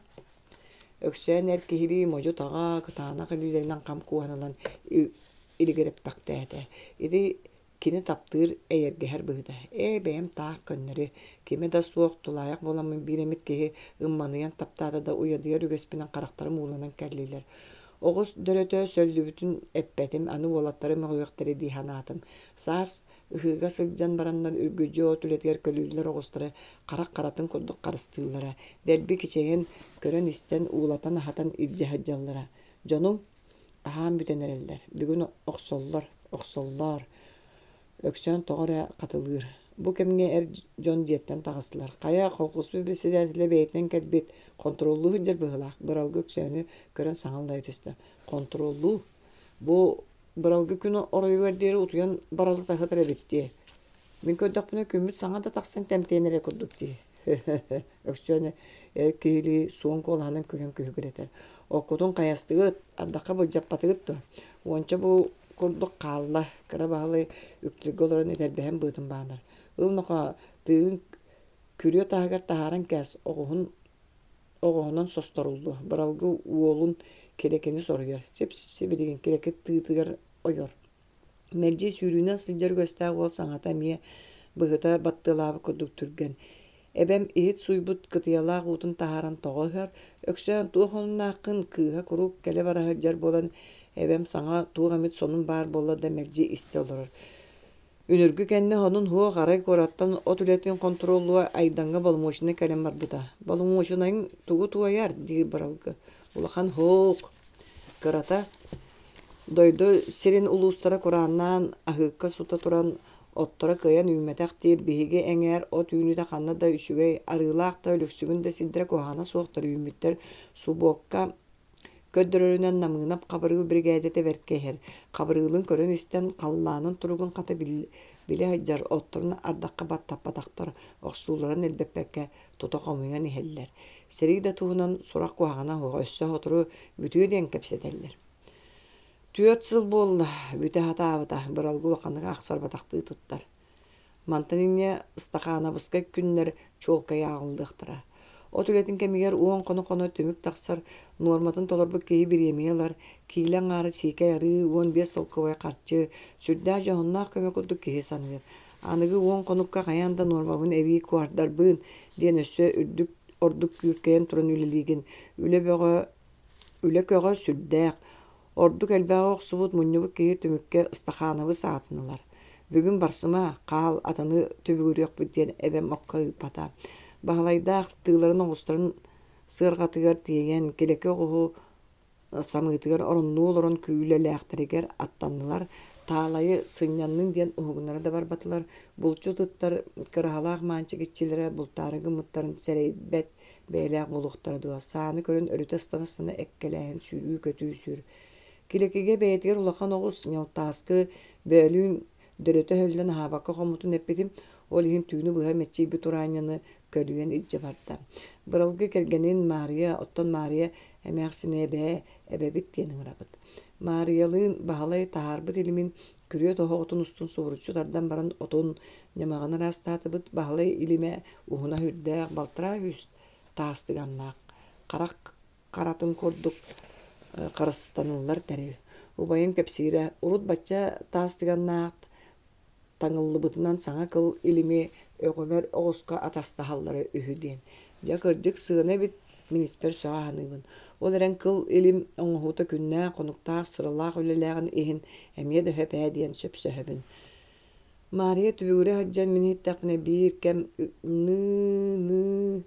Өксөөн эр киһилии модьу-таҕа, кытаанах илиилэринэн хам кууһан ылан илигирэппэхтээтэ. Ити кини таптыыр, эйэргэһэр быһыыта. Ээ, бэйэм таах көннөрү, кимэ да суох тулаайах буоламмын биир эмит киһи ымманыйан таптаата да уйадыйар үгэспинэн харахтарым ууланан кэллилэр. Оҕус дөрөтө сөллүбүтүн эппэтим, аны уолаттары мөҕүөхтэрэ дии санаатым. Саас ыһыыга сылдьан бараннар үргүдьү от үлэтигэр көлүүллэр оҕустары харах харатын курдук харыстыыллара, дэлби кичэйэн, көрөн-истэн, уулатан-аһатан илдьэ сылдьаллара. Дьонум аһаан бүтэн эрэллэр, бүгүн охсоллор, охсоллоор. Өксөөн тоҕо эрэ хатылыыр. Бу кэмҥэ эр дьон дьиэттэн таҕыстылар. Хайа, холкуоспут председателэ бэйэтинэн кэлбит, хонтуруоллуу сылдьар быһыылаах. Быралгы Өксөөнү көрөн саҥа аллайа түстэ. Хонтуруоллуу? Бу Быралгы күн оройугар диэри утуйан баралыта сытар эбит дии. Мин көрдөхпүнэ күммүт саҥа да тахсан тэмтийэн эрэ курдук дии. Өксөөнө эр киһилии суон куолаһынан күлэн күһүгүрэтэр. Оккутун хайастыгыт, ардахха былдьаппатыгыт дуо? Уонча бу курдук хаалла, Кыра Баһылай үктүргэ олорон этэрбэһин быатын баанар. Ыл нохоо, тыын күрүө таһыгар таһааран кээс, оҕуһун оҕоһунан состоруллуо, Быралгы уолун Килэкини соруйар, сип-сибилигин Килэки тыытыгар ойор. Мэлдьи сүүрүүнэн сылдьар үгэстээх уол саҥата эмиэ быһыта баттыалаабыт курдук түргэн. Эбэм иһит сууйбут кытыйалаах уутун таһааран тоҕо ыһар, Өксөөн туох омуннааххын, кыыһа куруук кэлэ-бара сылдьар буолан, эбэм саҥа туох эмит сонун баар буолла да мэлдьи истэ олорор. Үнүргү кэннэ сонун суох арай куораттан от үлэтин хонтуруоллуо Айдаҥҥа боломуочунай кэлэн барбыта. Боломуочунайыҥ тугу туойар? диир Быралгы. Улахан һуох. Кырата дойду сирин улуустара курааннаан аһыыкка сута туран отторо кыайан үүммэтэх диир биһиги эҥээр от үүнүүтэ ханна да үчүгэй арыылаах да өлүксүгүн да сирдэрэ куһаҕана суохтар үүммүттэр субуокка Көрдөрөрүнэн Намыынап Хабырыыл биригээдэтэ бэркэ иһэр. Хабырыылын көрөн-истэн, халлаанын туругун хата билэ сылдьар, отторун ардахха баттаппатахтар, охсууларын элбэппэккэ тута хомуйан иһэллэр. Сэрии да туһунан сурах куһаҕана суох, өссө сотору бүтүө диэн кэпсэтэллэр. Түөрт сыл буолла, бүтэ сатаабыта, Быралгы улаханнык ахсарбатахтыы туттар. Мантан инньэ ыстахаанабыскай күннэр чуолкай ааҕыллыахтара. От үлэтин кэмигэр уон хоно-хоно түмүк тахсар, нуорматын толорбут киһи бириэмийэ ылар, киилэ аҥаара сиикэй арыы, 15 солкуобай харчы, сүрдээх дьоһуннаах көмө курдук киһи саныыр. Аныгы уон хонукка хайаан да нуормабын эбии куордарбын диэн өссө үрдүк ордук күүркэйэн туран үлэлиигин. Үлэ бөҕө үлэ көҕө сүрдээх. Ордук элбэҕи охсубут, мунньубут киһи түмүккэ Ыстахаанабыс аатын ылар. Бүгүн барсыма, хаал, атыны түбүгүрүөхпүт диэн эбэм окко ыыппата. Баһылайдаах тыыларын оҕустарын сыарҕатыгар тиэйэн, килэки оҕуһу самыытыгар ороннуу олорон күүлэлээхтэригэр аттаннылар. Таалайы сынньаннын диэн уһугуннара да барбатылар. Булчут ыттар кыраһалаах маанчык иччилэрэ бултаары гыммыттарын сэрэйбэт бэйэлээх буолуохтара дуо, сааны көрөн өрүтэ ыстана-ыстана эккэлээһин сүүрүү-көтүү сүр. Килэкигэ бэйэтигэр улахан оҕус, ньалтааскы, бөөлүүн дөрөтө өһүллэн аһаабакка хоммутун эппитим, ол иһин түүнү быһа мэччийбит ураанньаны көлүйэн илдьэ барда. Быралгы кэргэнин Маарыйа, оттон Маарыйа эмээхсини эбээ, эбэбит диэн ыҥырабыт. Маарыйалыын Баһылай таһаарбыт илимин күрүө тоһоҕотун устун субуруччу тардан баран отун, ньамаҕын ыраастаатыбыт Баһылай илимэ уһуна сүрдээх, балтараа үс таастыганнаах, харах харатын курдук харыстаныллар тэрил. Убайым кэпсиирэ, урут бачча таастыганнаах таҥыллыбытынан саҥа кыл илими өҕүмэр оҕуска атастаһаллара үһү диэн. Дьэ, кырдьык сыана эбит, мин испэр сөҕө саныыбын. Ол эрэн кыл илим оҥоһуута күннээх, хонуктаах, сыралаах үлэлээҕин иһин эмиэ да сөп ээ диэн сөпсөһөбүн. Маарыйа түбүгүрэ сылдьан мин иһиттэхпинэ биир кэм ныы-ныы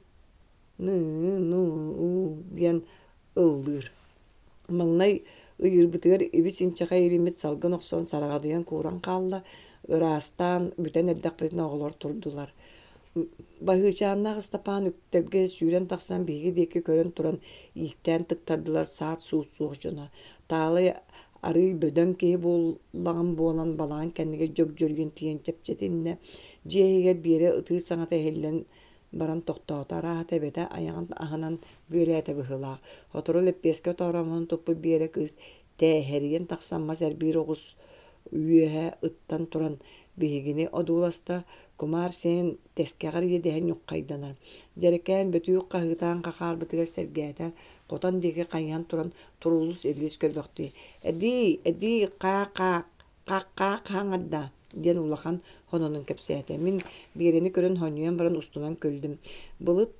ныы-нуу диэн ыллыыр. Маҥнай ыйыырбытыгар ибис-инчэҕэй илиммит салгын охсон сараҕадыйан кууран хаалла. Ыраастаан бүтэн эрдэхпитинэ оҕолор турдулар. Баһыычааннаах Ыстапаан үктэлгэ сүүрэн тахсан биһиги диэки көрөн туран ииктээн тыктардылар саат-суут суох дьоно. Таалай арыый бөдөҥ киһи буоллаҕым буолан балаҕан кэннигэр дьөгдьөрүйэн тиийэн чэпчэтиннэ. Дьиэ иһигэр Биэрэ ытыыр саҥата иһиллэн баран тохтоото. Арааһата эбэтэ айаҕын аһынан бүөлээтэ быһыылаах. Сотору лэппиэскэ тооромоһун туппут Биэрэ кыыс тээһэрийэн тахсан мас эрбиир оҕус үөһэ ыттан туран биһигини одууласта, кумаар сиэн тэскэҕэр иэдэһэ ньуххайданар. Дьэрэкээн бөтүүк хаһыытаан хахаарбытыгар сэргээтэ, хотон диэки хайыһан туран турулус-илис көрбөхтүү: «Эдии, эдии, хаа-хаа, хах-хаах хаҥарда» диэн улахан хононун кэпсээтэ. Мин Биэрэни көрөн сонньуйан баран устунан күллүм. Былыт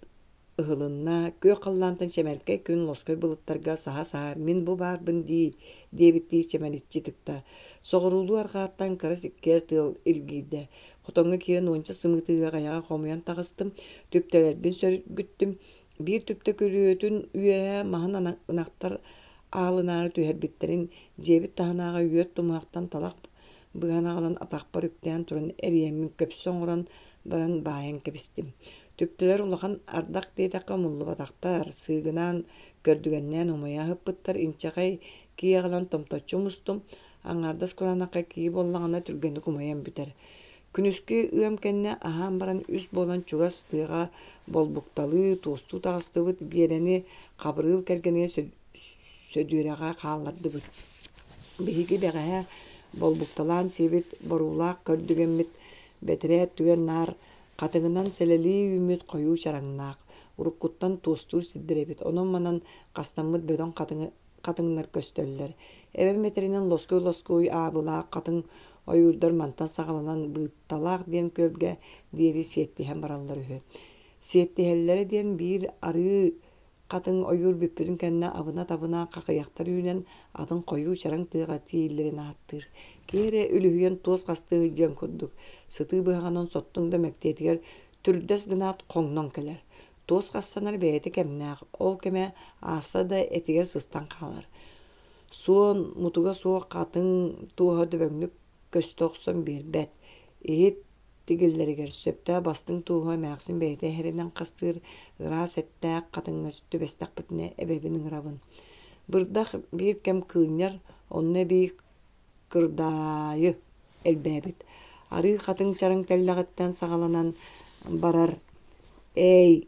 ыһылынна, күөх халлаантан чэмэлкэй күн лоскуй былыттарга саһа-саһа «Мин бу баарбын дии» диэбиттии чэмэличчи тыкта. Соҕуруулуу арҕааттан кыра сиккиэр тыал илгийдэ. Хотоҥҥо киирэн уонча сымыыты ыаҕайаҕа хомуйан таҕыстым, түптэлэрбин сөргүттүм. Биир түптэ күрүөтүн үөһэ маһын ынахтар аалынаары түһэрбиттэрин дьиэбит таһынааҕы үөт тумуһахтан талах быһан аҕалан атахпар үктээн туран эрийэммин көпсө оҥорон баран баайан кэбистим. Түптэлэр улахан ардах диэтэххэ умуллубатахтар, сыыгынаан, көрдүгэннээн умайа аһыппыттар, инчэҕэй кии аҕалан томточчу умустум, аҥаардас кураанахха кии буоллаҕына түргэнник умайан бүтэр. Күнүскү ыам кэннэ аһаан баран үс буолан чугас тыаҕа болбукталыы, туостуу таҕыстыбыт, Биэрэни Хабырыыл кэргэнигэр Сөдүөрэҕэ хааллардыбыт. Биһиги бэҕэһээ болбукталаан сиэбит боруулаах көрдүгэммит бэтэрээ өттүгэр наар хатыҥынан сэлэлии үүммүт хойуу чараҥнаах, уруккуттан туостуур сирдэр эбит, онон-манан хастаммыт бөдөҥ хатыҥнар көстөллөр. Эбэм этэринэн лоскуй-лоскуй аабылаах хатыҥ ойуурдар мантан саҕаланан Быытталаах диэн күөлгэ диэри сиэттиһэн бараллар үһү. Сиэттиһэллэрэ диэн биир арыы Хатыҥ ойуур бүппүтүн кэннэ абына-табына хахыйахтар үүнэн, атын хойуу чараҥ тыаҕа тиийиллэрин ааттыыр. Киһи эрэ үлүһүйэн туос хастыы сылдьыан курдук, сытыы быһаҕынан соттуҥ да мэктиэтигэр түрдэс гынаат хоҥнон кэлэр. Туос хастанар бэйэтэ кэмнээх, ол кэмэ ааста да этигэр сыстан хаалар. Суон, мутуга суох хатыҥ туоһа дөбөҥнүк көстө охсон биэрбэт. Иһит тигиллэригэр сөптөөх бастыҥ тууһу эмээхсин бэйэтэ иһэринэн хастыыр ыраас эттээх хатыҥҥа түбэстэхпитинэ эбэбин ыҥырабын. Бырдах биир кэм кыынньар, онно эбии кырдаайы элбээбит. Арыы хатыҥ чараҥ тэллэҕиттэн саҕаланан барар Ээй,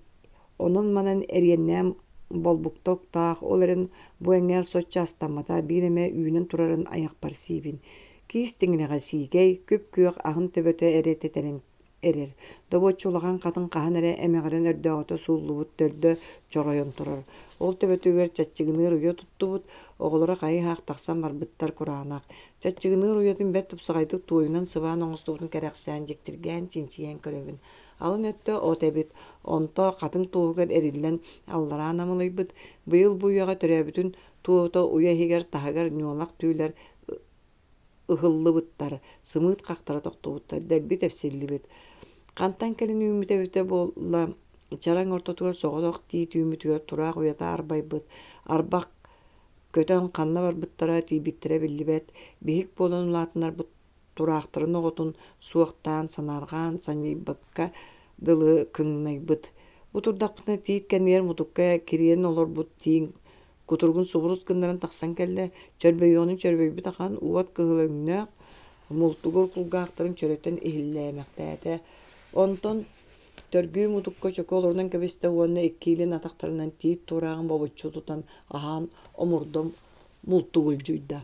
онон-манан эриэннээн болбукта уктаах, ол эрэн бу эҥээр соччо астаммата, биир эмэ үүнэн турарын айахпар сиибин. Киис тиҥилэҕэ сиикэй, күп-күөх аһын төбөтө эрэ тэтэрэн эрэр. Добуочча улахан хатыҥ хаһан эрэ эмэҕирэн өрдөөҕүтэ сууллубут төрдө чоройон турар. Ол төбөтүгэр чаччыгыныыр уйа туттубут, оҕолоро хайы-хаах тахсан барбыттар кураанах. Чаччыгыныыр уйатын бэрт тупсаҕайдык туойунан сыбаан оҥостубутун кэрэхсээн, дьиктиргээн, чинчийэн көрөбүн. Алын өттө от эбит, онто хатыҥ туоһугар эриллэн аллараа намылыйбыт. Быйыл бу үйэҕэ төрөөбүтүн туоһута уйа иһигэр таһыгар ньуолах түүлэр ыһыллыбыттар, сымыыт хахтара тохтубуттар, дэлби тэпсиллибит. Хантан кэлин үүммүтэ эбитэ буолла, чараҥ ортотугар соҕотох тиит үүммүтүгэр тураах уйата арбайбыт, арбах көтөн ханна барбыттара тиийбиттэрэ биллибэт, биһик буолан улаатыннарбыт тураахтарын оҕотун суохтаан, санаарҕаан санньыйбакка дылы кыҥнайбыт. Бу турдахпытына тиит кэннигэр мутукка кирийэн олорбут тииҥ кутуругун субурус гыннаран тахсан кэллэ, чөрбөйүөҕүнүн чөрбөйбүт ахан уот кыһыл өҥнөөх мултугур кулгаахтарын чөрөтөн иһиллээмэхтээтэ. Онтон төргүү мутукка чөкө олорунан кэбистэ уонна икки илин атахтарынан тиит туорааҕын бобуччу тутан аһаан омурдом мултугулдьуйда.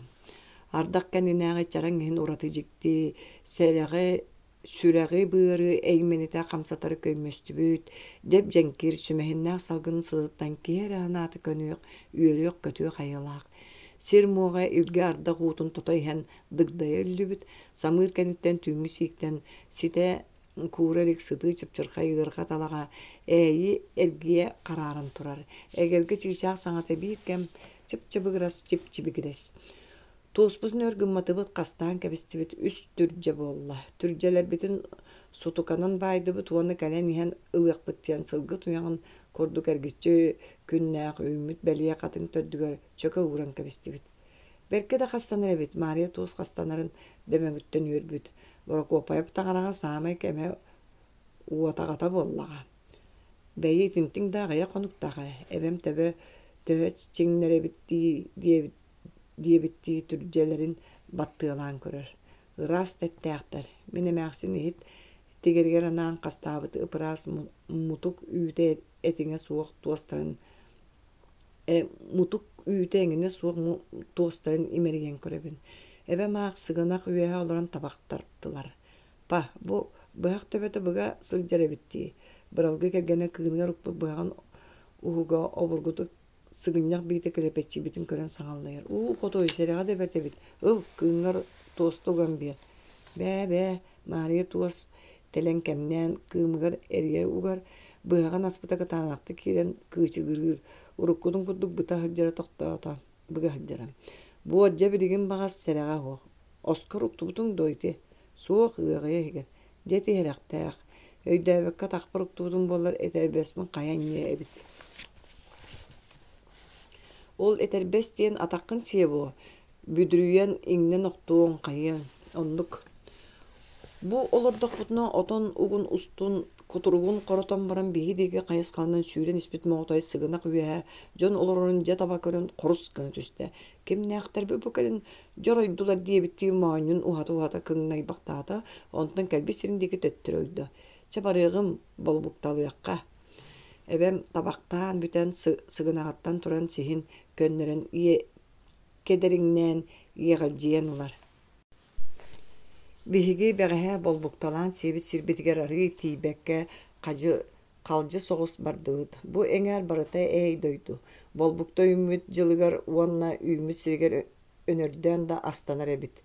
Ардах кэннинээҕи чараҥ иһин ураты дьикти, сэрэҕи, сүрэҕи-быары эймэнитэ хамсатар көймөстүбүт, дьэп-дьэҥкир, сүмэһиннээх салгын сытыттан киһи эрэ санаата көнүөх, үөрүөх-көтүөх айылаах. Сир муоҕа илгэ ардах уутун тото иһэн дыгдайа үллүбүт, самыыр кэнниттэн түүҥҥү сииктэн ситэ куура илик сытыы чыпчырхай ыарҕа талаҕа ээйи эргийэ харааран турар. Эгэлгэ чыычаах саҥата биир кэм чып-чыбыгырас, чип-чибигирэс. Туоспутун өр гымматыбыт, хастаан кэбистибит, үс түрдьэ буолла. Түрдьэлэрбитин сутуканан баайдыбыт уонна кэлэн иһэн ылыахпыт диэн сылгы туйаҕын курдук эргиччи күннээх үүммүт бэлиэ хатыҥ төрдүгэр чөкө ууран кэбистибит. Бэркэ да хастанар эбит, Маарыйа туос хастанарын дөбөҥүттэн үөрбүт. Борокуоппайап таҥараҕа саамай кэмэ уотаҕата буоллаҕа. Бэйи итинтиҥ да аҕыйах хонуктаах ээ, эбэм төбө төһө чиҥнэрэбит дии диэбит диэбиттии түрдьэлэрин баттыалаан көрөр. Ыраас да эттээхтэр, мин эмээхсин иһит тигэригэр анаан хастаабыт ып-ыраас мутук үүтэ этиҥэ суох туостарын мутук үүтэ эҥинэ суох туостарын имэрийэн көрөбүн. Эбэм аах сыгынах үөһэ олорон табах тартылар. Па, бу быһах төбөтө быга сылдьар эбит дии. Быралгы кэргэнэ кыыныгар укпут быһаҕын уһуга обургутук сыгынньах биитэ килэпэччийбитин көрөн саҥаллайар. Уу, хотуой, сэрэҕэ да бэрт эбит. Ыл, кыыҥҥар туоста уган биэр. Бээ-бээ, Маарыйа туос тэлэн кэмнээн кыымыгар эрийэ угар, быһаҕын аспыта кытаанахтык киирэн кыычыгырыыр, уруккутун курдук быта сылдьара тохтоото, быга сылдьара. Буот дьэ билигин баҕас сэрэҕэ суох. Оскар уктубутуҥ дуо ити? Суох, ыаҕайа иһигэр. Дьэ ити сэрэхтээх. Өйдөөбөккө атахпар уктубутум буоллар этэрбэспин хайа анньыа эбит. Ол этэрбэс диэн атаххын сиэ буо, бүдүрүйэн иҥнэн охтуоҥ, хайыаҥ, оннук. Бу олордохпутуна отон угун устун кутуругун хоротон баран биһи диэки хайысханан сүүрэн испит моҕотой сыгынах үөһэ дьон олорорун дьэ таба көрөн хорус гына түстэ. Кимнээхтэрбит бу кэлин дьоройдулар диэбиттии моонньун уһата-уһата кыҥнайбахтаата, онтон кэлбит сирин диэки төттөрү ойдо. Чэ барыаҕым, болбукталыахха. Эбэм табахтаан бүтэн сыгынаҕыттан туран сиһин көннөрөн кэдэриҥнээн иэҕэлдьийэн ылар. Биһиги бэҕэһээ болбукталаан сиэбит сирбитигэр арыый тиийбэккэ хадьы халдьы соҕус бардыбыт. Бу эҥээр барыта ээй дойду. Болбукта үүммүт дьылыгар уонна үүммүт сиригэр өнөрдөөн да астанар эбит.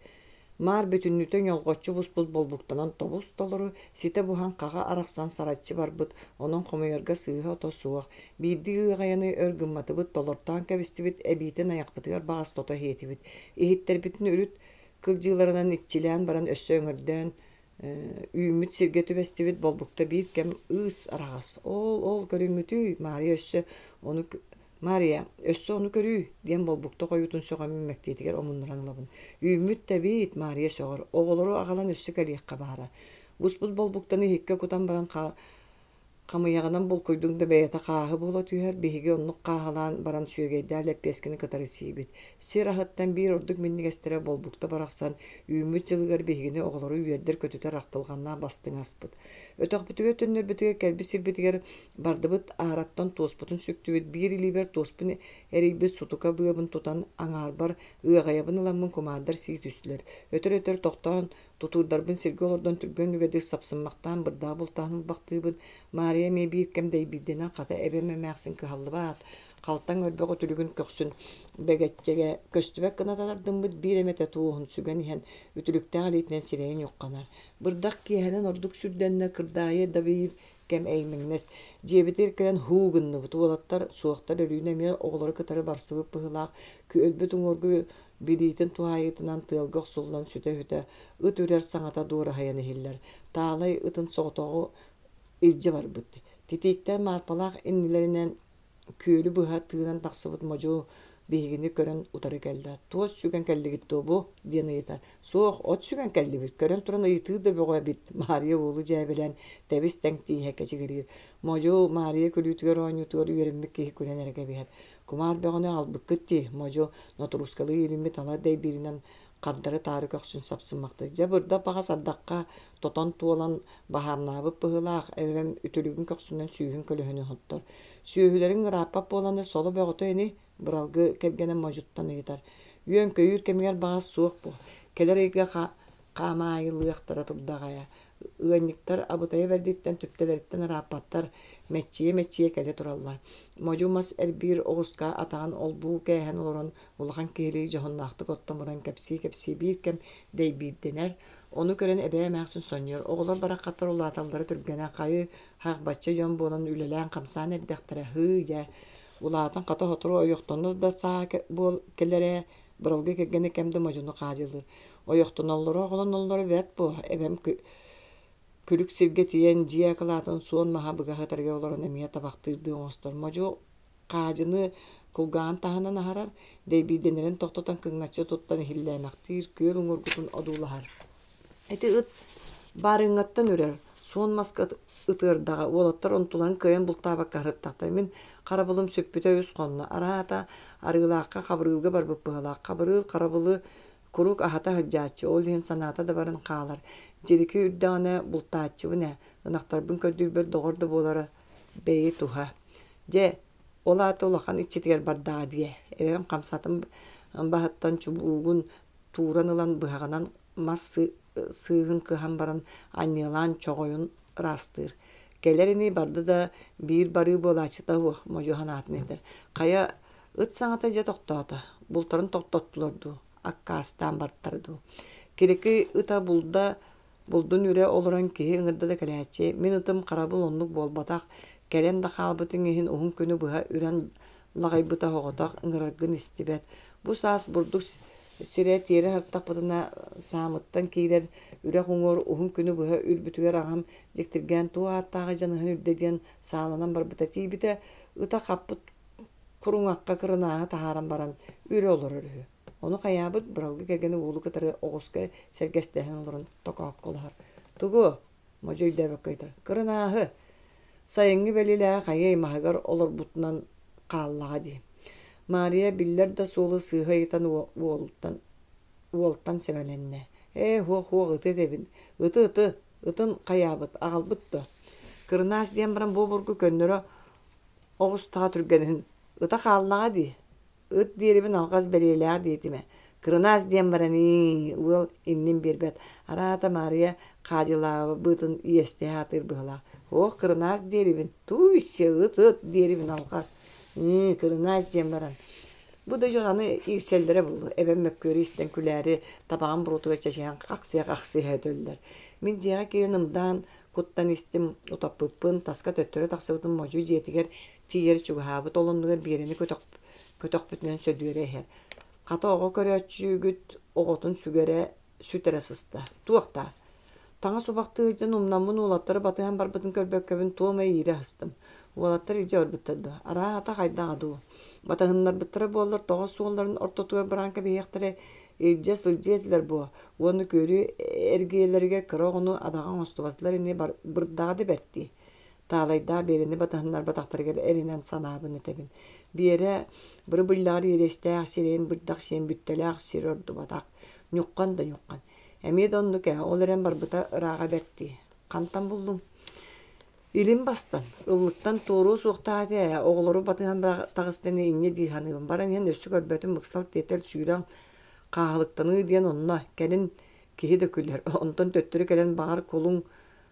Маар бүтүннүүтэ ньолҕоччу буспут болбуктанан тобус-толору, ситэ буһан хаҕа арахсан сараччы барбыт, онон хомуйарга сыыһа-ото суох. Биирдии ыаҕайаны өр гымматыбыт, толортоон кэбистибит, эбиитин айахпытыгар баҕас тото иһиэтибит. Иһиттэрбитин үрүт кылдьыыларынан иччилээн баран өссө өҥөрдөөн Үүммүт сиргэ түбэстибит болбукта биир кэм ыыс араҕас. Оол, ол көрүҥҥүтүй, Маарыйа өссө ону Маарыйа, өссө ону көрүүй диэн болбукта хойуутун сөҕөммүн мэктиэтигэр омуннуран ылабын. Үүммүт да эбит, Маарыйа сөҕөр, оҕолору аҕалан өссө кэлиэххэ баара. Буспут болбуктаны иһиккэ кутан баран Хамыйаҕынан булкуйдуҥ да бэйэтэ хааһы буола түһэр, биһиги оннук хааһылаан баран сүөгэйдээх лэппиэскэни кытары сиибит. Сир аһыттан биир ордук минньигэстэрэ болбукта барахсан үүммүт дьылыгар биһигини оҕолору үөрдэр-көтүтэр ахтылҕаннаах бастыҥ аспыт. Өтөхпүтүгэр төннөрбүтүгэр кэлбит сирбитигэр бардыбыт, аараттан туоспутун сүктүбүт, биир илиибэр туоспун эрийбит сутука быабын тутан аҥаарбар ыаҕайабын ыламмын кумаардар сии түстүлэр. Өтөр-өтөр тохтоон Тутуурдарбын сиргэ олордон түргэн үгэдик сапсыммахтаан бырдаҕы бултаан ылбахтыыбын. Маарыйа эмиэ биир кэм дэйбиирдэнэн хата эбэм эмээхсин кыһаллыбаат, халтаҥ өрбөх үтүлүгүн көхсүн бэгэччэгэ көстүбэт гына тардыммыт биир эмэтэ туоһун сүгэн иһэн үтүлүктээх илиитинэн сирэйин ньухханар. Бырдах киэһэнэн ордук сүрдэннэ, кырдаайы да биир кэм эймэҥнэс. Дьиэбитигэр кэлэн һуу гынныбыт. Уолаттар суохтар Өрүүнэ эмиэ оҕолору кытары барсыбыт быһыылаах. Күөлбүт уҥуоргу Билиитин туһаайыытынан тыалга охсуллан сүтэ-сүтэ, ыт үрэр саҥата дуораһыйан иһиллэр. Таалай ытын соҕотоҕу илдьэ барбыт. Титииктэн Маарпалаах иннилэринэн күөлү быһа тыынан тахсыбыт модьу биһигини көрөн утары кэллэ. «Туос сүгэн кэллигит дуо бу?» диэн ыйытар. «Суох, от сүгэн кэллибит. Көрөн туран ыйытыы да бөҕө эбит», Маарыйа уолу дьээбэлээн тэбис-тэҥ тииһэ кэчигириир. Модьу Маарыйа күлүүтүгэр оонньуутугар үөрэммит киһи күлэн эрэ кэбиһэр. Кумаар бөҕөнү аҕалбыккыт дии, модьу, нотуруускалыы иилиммит ала дэйбииринэн хардары-таары көхсүн сапсыммахтыы. Дьэ бырда баҕас ардахха тотон туолан баһаамнаабыт быһыылаах, эбэм үтүлүгүн көхсүнэн сүүһүн көлөһүнүн оттор. Сүөһүлэриҥ ырааппат буоланнар соло бөҕөтө ини, Быралгы кэргэнэ модьуттан ыйытар. Үөн-көйүүр кэмигэр баҕас суох буо. Кэлэр ыйга хаамаайылыахтара турдаҕайа. Ыанньыктар абытайа бэрдиттэн түптэлэриттэн ырааппаттар, мэччийэ-мэччийэ кэлэ тураллар. Модьу мас эрбиир оҕуска атаҕын олбуу кээһэн олорон улахан киһилии дьоһуннаахтык оттомуран кэпсии-кэпсии биир кэм дэйбиирдэнэр. Ону көрөн эбээ эмээхсин сонньуйар: «Оҕолор бараххаттар улааталлара түргэнэ, хайы һах бачча дьон буолан үлэлээн-хамсаан эрдэхтэрэ, һыы дьэ, улаатан хата сотору ойохтоно да саа буол кэлэр ээ» Быралгы кэргэнэ кэм да модьуну хаадьылыыр. Ойохтоноллоро оҕолоноллоро бэрт буо, эбэм күлүк сиргэ тиийэн дьиэ акылаатын суон маһа быга сытарыгар олорон эмиэ табахтыырдыы оҥостор. Модьу хаадьыны кулгааҕын таһынан аһарар, дэйбиирдэнэрин тохтотон кыҥначчы туттан иһиллээмэхтиир, күөл уҥуоргутун одуулаһар. Ити ыт баарыҥҥаттан үрэр, суон маска ытыардаҕа, уолаттар онтуларын кыайан бултаабакка аһырыттахтара. Мин харабылым сүппүтэ үс хонно. Араата Арыылаахха Хабырыылга барбыт быһыылаах. Хабырыыл харабылы куруук аһата сылдьааччы, ол иһин санаата да баран хаалар. Дьирики үрдэҕинэ бултааччыбын ээ, ынахтарбын көрдүүрбэр доҕор да буолара бэйи туһа. Дьэ, ол аата улахан иччитигэр бардаҕа диэ. Эбэм хамсатын баһыттан чубуугун тууран ылан быһаҕынан мас сыыһын кыһан баран анньыалаан чоҕойун ыраастыыр. Кэлэр ини барда да биир барыы буолааччыта суох, модьу санаатын этэр. Хайа, ыт саҥата дьэ тохтоото, бултарын тохтоттулар дуу, аккаастаан бардылар дуу. Кирики ыта булда булдун үрэ олорон киһи ыҥырда да кэлээччи. Мин ытым харабыл оннук буолбатах, кэлэн да хаалбытыҥ иһин уһун күнү быһа үрэн лаҕыйбыта оҕотох ыҥыраргын истибэт. Бу саас бурдук сирэ тиэрэ сырыттахпытына саамыттан киирэр үрэх уҥуор уһун күнү быһа үрбүтүгэр аҕам дьиктиргээн туох ааттааҕы дьаныһан үрдэ диэн сааланан барбыта тиийбитэ ыта хаппыт куруҥахха кырынааһы таһааран баран үрэ олорор үһү. Ону хайаабыт быралгы кэргэнэ уолу кытары оҕуска сэргэстэһэн олорон токоокколоһор. Тугу? Модьу өйдөөбөккө ыйытар. Кырынааһы. Сайыҥҥы бэлиэлээҕи хайыай маһыгар олорбутунан хааллаҕа дии. Маарыйа биллэр да суолу сыыһа ыйытан уолуттан уолтан сэмэлэннэ. Ээ, һуох-һуох ыты этэбин. Ыты-ыты, ытын хайаабыт, аҕалбыт дуо? Кырынаас диэн баран бу обургу көннөрө оҕустаҕа түргэнин. Ыта хааллаҕа дии. Ыт диэрибин алҕас бэлиэлээх диэтим ээ. Кырынаас диэн баран ии, уол иннин биэрбэт. Араата Маарыйа хаадьылаабытын иэстэһэ сатыыр быһыылаах. Ох, кырынаас диэрибин, тууй-сиэ, ыт-ыт диэрибин алҕас. Ыы, кырынаас диэн баран. Бу да дьон аны иирсэллэрэ буолуо. Эбэм мөккүөрү истэн күлээри табаҕын буруотугар чэчиһэн хахсыйа-хахсыйа өтөллөр. Мин дьиэҕэ киирэн ымдаан куттан истим, утаппыппын, таска төттөрү тахсыбытым модьу дьиэтигэр тиийэр чугаһаабыт ол оннугар Биэрэни көтөхпүтүнэн Сөдүөрэ иһэр. Хата оҕо көрөөччүгүт оҕотун сүгэрэ сүтэрэ сыста. Туох даа? Таҥас убахтыы сылдьан умнаммын уолаттары батыһан барбытын көрбөккөбүн туом иирэ аһыстым. Уолаттар илдьэ барбыттар дуо? Арааһата хайдаҕа дуу? Батыһыннарбыттара буоллар тоҕо суолларын ортотугар быраан кэбиһиэхтэрэ, илдьэ сылдьыа этилэр буо. Уонна күөлү эргийэллэригэр кыра оҕону адаҕа оҥостубатылар ини бырдаҕа да бэрт дии. Таалайдаах Биэрэни батыһыннарбатахтарыгар эрэнэн санаабын этэбин. Биэрэ быры-быллаҕар иэдэстээх сирэйин бырдах сиэн бүттэлээх сир ордубатах. Ньуххан да ньуххан. Эмиэ да оннук ээ, ол эрэн барбыта ырааҕа бэрт дии. Хантан буллуҥ? Илин бастан, ыллыктан туоруо суохтаах этэ ээ, оҕолору батыһан таҕыста ини инньэ дии саныыбын. Баран иһэн өссө көрбөтүм, ыксал тиэтэл сүүрэн хааһылыктаныы диэн онно, кэлин киһи да күлэр. Онтон төттөрү кэлэн баҕар кулуҥ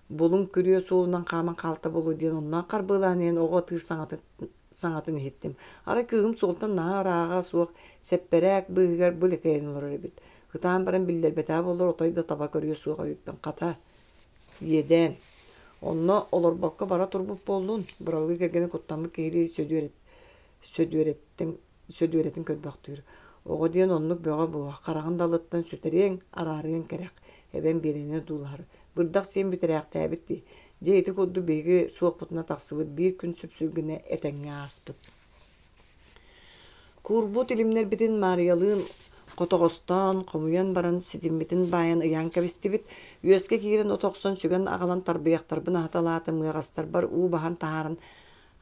Булуҥ күрүө суолунан хааман хаалта буолуо диэн онноох харбыалаан иһэн оҕо атыыр саҥатын, саҥатын иһиттим. Арай кыыһым суолтан наһаа ырааҕа суох сэппэрээк быыһыгар бу лэкэйэн олорор эбит. Ытаан баран биллэрбэтэҕэ буоллар отой да таба көрүө суох эбиппин. Хата, иэдээн. Онно олорбокко бара турбут буоллун, быралгы кэргэнэ куттаммыт киһилии Сөдүөрэ Сөдүөрэттэн Сөдүөрэтин көрбөхтүүр. Оҕо диэн оннук бөҕө буо, хараҕын далыттан сүтэриэҥ, араарыаҥ кэрэх, эбэм Биэрэни одуулаһар. Бырдах сиэн бүтэрээхтээбит дии. Дьэ ити курдук биһиги суохпутуна тахсыбыт биир күн сүпсүлгэнэ этэҥҥэ ааспыт. Куурбут илимнэрбитин Маарыйалыын хотоҕостоон, хомуйан баран ситиммитин баайан ыйаан кэбистибит. Үөскэ киирэн от охсон сүгэн аҕалан тарбыйахтарбын аһаталаатым, ыаҕастарбар уу баһан таһааран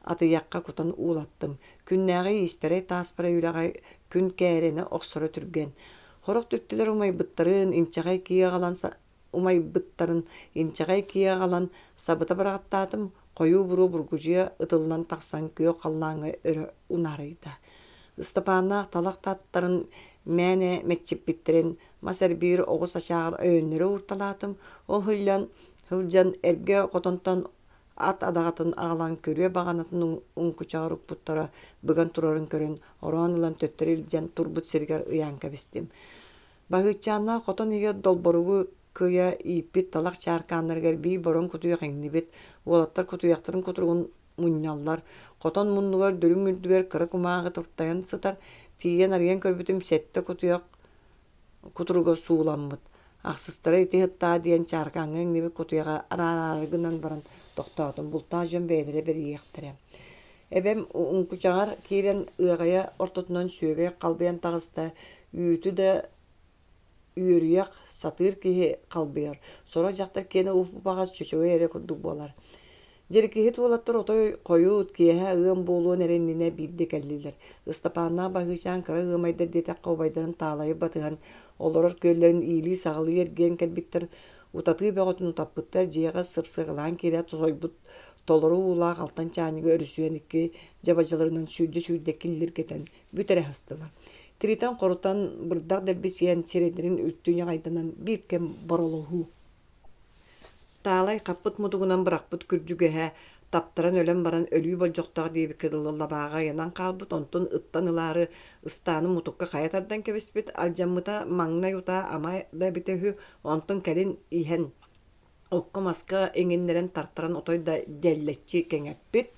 атыйахха кутан уулаттым. Күннээҕи иистэрэй тааспарай үрэҕи күн кээрэнэ охсоро түргэн. Сорох түптэлэр умайбыттарын, инчэҕэй кии аҕалан умайбыттарын инчэҕэй кии аҕалан сабыта быраҕаттаатым, хойуу буруо бургучуйа ытыллан тахсан күөх халлааҥҥа өрө унаарыйда. Ыстапааннаах талах таттарын мээнэ мэччиппиттэрин мас эрбиир оҕус ачааҕар өйөннөрө уурталаатым. Ол сылдьан, сылдьан эргэ хотонтон ат адаҕатын аҕалан күрүө баҕанатын уҥкучаҕар укпуттара быган турарын көрөн, ороон ылан төттөрү илдьэн турбут сиригэр ыйаан кэбистим. Баһыыччааннаах хотон иһигэр долборугу кыйа ииппит талах чааркааннарыгар биир бороҥ кутуйах иҥнибит, уолаттар кутуйахтарын кутуругун мунньаллар. Хотон муннугар дүлүҥ үрдүгэр кыра кумааҕы туртайан сытар, тиийэн арыйан көрбүтүм сэттэ кутуйах кутуруга сууламмыт. Ахсыстара ити ыттаа диэн чааркааҥҥа иҥнибит кутуйаҕа араараары гынан баран тохтоотум, бултаах дьон бэйэлэрэ бэрийиэхтэрэ. Эбэм уҥкучаҕар киирэн ыаҕайа ортотунан сүөгэй халбыйан таҕыста, үүтү да. Үөрүйэх, сатыыр киһи халбыйар, сорох дьахтар киэнэ уп-убаҕас чөчөгөй эрэ курдук буолар. Дьирикиһит уолаттар отой хойут, киэһэ ыам буолуон эрэ иннинэ биирдэ кэллилэр. Ыстапааннаах Баһыычаан кыра ыамайдар диэтэххэ убайдарын Таалайы батыһан, олорор күөллэрин иилии-саҕалыы эргийэн кэлбиттэр, утатыы бөҕөтүн утаппыттар, дьиэҕэ сырсыакалаан киирээт сойбут толору уулаах алтан чаанньыгы өрүсүйэн икки дьабадьыларынан сүүрдэ-сүүрдэ киллиргэтэн бүтэрэ сыстылар. Тиритэн-хорутан, бырдах дэлби сиэн, сирэйдэрин үлтү ньаҕайданан биир кэм боролоһуу. Таалай хаппыт мутугунан бырахпыт күрдьүгэһэ таптаран өлөн баран өлүү болдьохтоох диэбиккэ дылы лабааҕа ыйанан хаалбыт, онтун ыттан ылаары ыстаанын мутукка хайа тардан кэбиспит, алдьаммыта маҥнай утаа ама да эбитэ үһү, онтон кэлин иһэн окко-маска иҥиннэрэн тартаран отой да дэллэччи кэҥэппит,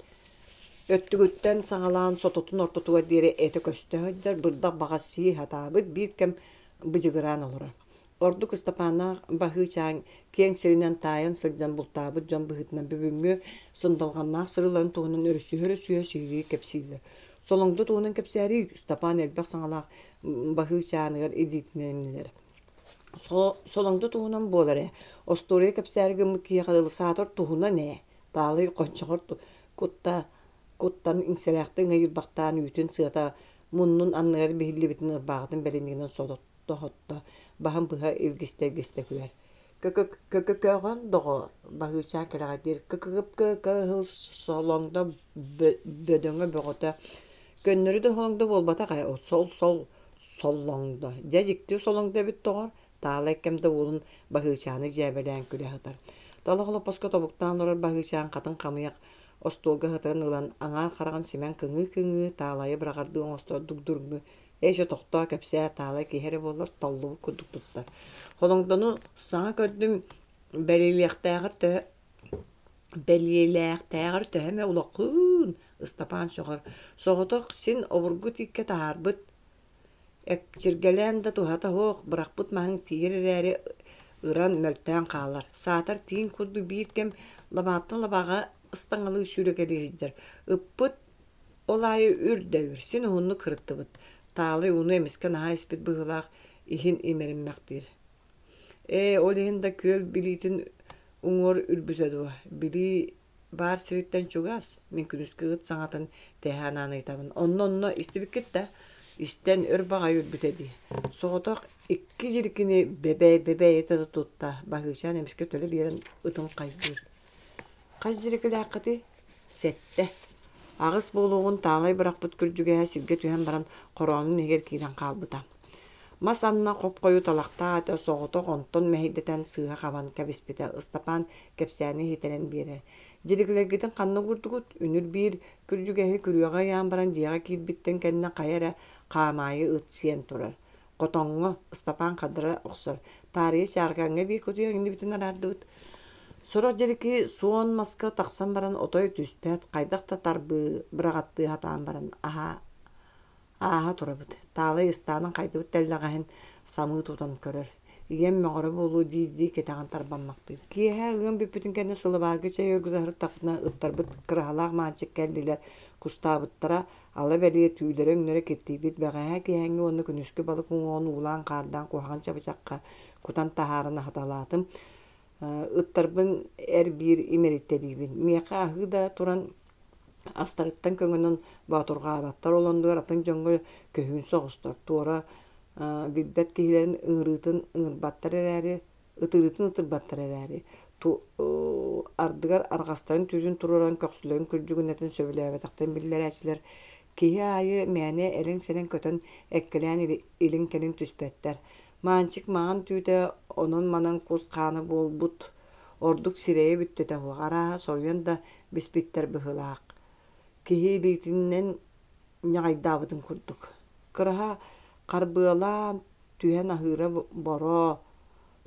өттүгүттэн саҕалаан сототун ортотугар диэри этэ көстө сылдьар, бырдах баҕас сии сатаабыт, биир кэм быдьыгыраан олорор. Ордук Ыстапааннаах Баһыычаан киэҥ сиринэн таайан сылдьан бултаабыт дьон быһыытынан бүгүҥҥү сындалҕаннаах сырыыларын туһунан өрүсүһэ-өрүсүһэ сиһилии кэпсииллэр. Солоҥдо туһунан кэпсээрий, Ыстапаан элбэх саҥалаах Баһыычааныгар илиитинэн имнэнэр. Солоҥдо туһунан буолар ээ, остуоруйа кэпсээри гыммыт киһиэхэ дылы саатар туһунан ээ, Таалый хончоҕор кутта куттан иҥсэлээхтик ыҥыйырбахтаан үүтүн сыата муннун анныгар биһиллибитин ырбааҕытын бэлинигинэн сотто-сотто, баһын быһа илгистэ-илгистэ күлэр. Көкөкөҕөн доҕоор, Баһыычаан кэлэҕэйдиир кыкыгып-кыһыл солоҥдо бөдөҥө бөҕөтө көннөрү да солоҥдо буолбатах ээ, сол-сол соллоҥдо. Дьэ дьикти солоҥдо эбит доҕор, Таалай кэм да уолун Баһыычааны дьээбэлээн күлэ сытар. Талах олоппоско тобуктаан олорор Баһыычаан хатыҥ хамыйах остуолга сытарын ылан, аҥаар хараҕын симэн кыҥыы-кыҥыы, Таалайы быраҕардыы оҥостор дугдуруҥну «Ээ чэ тохтоо, кэпсээ, Таалай киһи эрэ буоллар толлубут курдук туттар. Холоҥдону саҥа көрдүм, бэлиэлиэхтээҕэр төһө бэлиэлээхтээҕэр төһө эмэ улахыын» Ыстапаан сөҕөр. Соҕотох син обургу тииккэ таһаарбыт Экчиргэлээн да туһата суох, бырахпыт маһыҥ тиийэр эрээри ыран, мөлтөөн хаалар. Саатар тииҥ курдук биир кэм лабааттан лабааҕа ыстаҥалыы сүүрэкэлии сылдьар. Ыппыт ол аайы үр да үр, син уһуннук сырыттыбыт. Таалай ууну эмискэ наһаа испит быһыылаах иһин имэриммэхтиир. Ээ, ол иһин да күөл билиитин уҥуор үрбүтэ дуо? Билии баар сириттэн чугас, мин күнүскү ыт саҥатын тэһэ анаан ыйытабын. Онно-онно истибиккит да? Истэн өр баҕайы үрбүтэ дии. Соҕотох икки дьирикини бэбэй-бэбэй этэ да тутта, Баһыычаан эмискэ төлө биэрэн ытын хайгыыр. Хас дьирикилээххитий? Сэттэ. Аҕыс буолуоҕун таалай бырахпыт күрдьүгэһэ сиргэ түһэн баран хороонун иһигэр киирэн хаалбыта. Мас анна хоп-хойу талахтаах этэ соҕотох онтон мэһэйдэтэн сыыһа хабан кэбиспитэ Ыстапаан кэпсээни иһитэрэн биэрэр. Дьирикилэргитин ханна уурдугут? Үнүр биир күрдьүгэһи күрүөҕэ ыйаан баран дьиэҕэ киирбиттэн кэннэ хайа эрэ хаамаайы ыт сиэн турар. Хотоҥҥо Ыстапаан хадара охсор. Таарыйа чааркааҥҥа биир кутуйах иҥнибитин араардыбыт. Сорох дьирики суон маска тахсан баран отой түспэт, хайдах да тарбыы быраҕаттыы сатаан баран аһаа Ааһа турабыт, Таалай ыстаанын хайдыбыт тэллэҕэһин самыы тутан көрөр, ийэм мөҕөрө буолуо дии-дии кэтэҕин тарбаммахтыыр. Киэһэ ыам бүппүтүн кэннэ сылабаарга чэй өргүтэ ыттарбыт Кыраһалаах Маанчык кэллилэр, кустаабыттара ала бэлиэ түүлэрэ-өҥнөрө киртийбит бэҕэһээ киэһээҥҥи уонна күнүскү балык уҥуоҕун уулаан-хаардаан куһаҕан чабычахха кутан таһааран аһаталаатым. Ыттарбын эр-биир имэрийтэлиибин. Миэхэ аһыы да туран астарыттан көҥөнөн боотурҕаабаттар, ол оннугар атын дьоҥҥо көһүүн соҕустар, туора билбэт киһилэрин ыҥырыытын ыҥырбаттар эрээри, ытырыытын ытырбаттар эрээри, ардыгар арҕастарын түүтүн туруоран көхсүлэрин күрдьүгүнэтин сөбүлээбэтэхтэрин биллэрээччилэр киһи аайы мээнэ элэҥ-сэлэҥ көтөн эккэлээн илин-кэлин түспэттэр. Маанчык маҥан түүтэ онон-манан кус хаана буолбут Ордук сирэйэ бүттэтэ суох, арааһа соруйан да биспиттэр быһыылаах, киһи илиитинэн ньаҕайдаабытын курдук. Кыраһа харбыалаан түһэн аһыыра боро,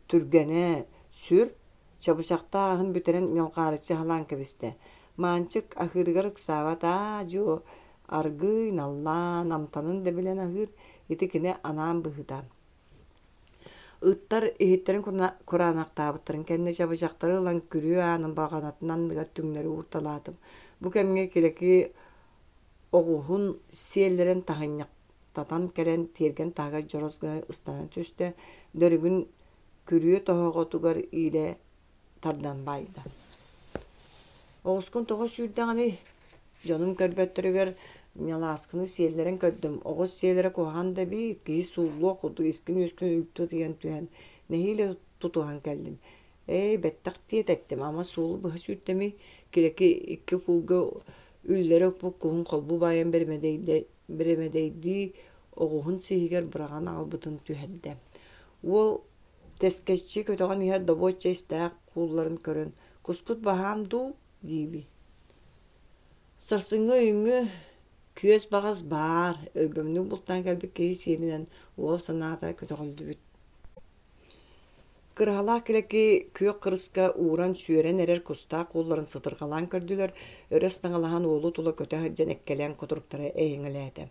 түргэнэ сүр, чабычахтаах аһын бүтэрэн ньалҕаарыччы аһылаан кэбистэ. Маанчык аһыырыгар ыксаабат аа-дьуо аргыый наллаан, амтанын да билэн аһыыр, ити кини анаан быһыыта. Ыттар иһиттэрин кураанахтаабыттарын кэннэ чабычахтары ылан күрүө аанын баҕанатын анныгар түҥнэри уурталаатым. Бу кэмҥэ Килэки оҕуһун сиэллэрин таһынньах Татан кэлэн тиэргэн таһыгар дьорос гына ыстанан түстэ, дөрүгүн күрүө тоһоҕотугар иилэ тардан баайда. Оҕускун тоҕо сүүрдэҕиний? Дьонум көрбөттөрүгэр ньалааскыны сиэллэрэн көрдүм. Оҕус сиэлэрэ куһаҕан да эбит, киһи сууллуох курдук искин-үөскүн үлтү ытыйан түһэн, нэһиилэ тутуһан кэллим. Ээ, бэттэх тиэтэттим, ама суолу быһа сүүрдэмий? Килэки икки куулга үллэрэ укпут куһун холбуу баайан бэрэмэдэйдии оҕуһун сиһигэр быраҕан аҕалбытын түһэрдэ. Уол тэскэччи көтөҕөн иһэр добуочча истээх куулларын көрөн, «Кускут баһаам дуу?» диибин. Сарсыҥҥы өйүҥҥү күөс баҕас баар, өлгөмнүк бултаан кэлбит киһи сиэринэн уол санаата көтөҕүллүбүт. Кыраһалаах килэки күөх кырыска ууран сүөрэн эрэр кустаах куулларын сытырҕалаан көрдүлэр, өрө ыстаҥалаһан уолу тула көтө сылдьан эккэлээн кутуруктара эйэҥэлээтэ.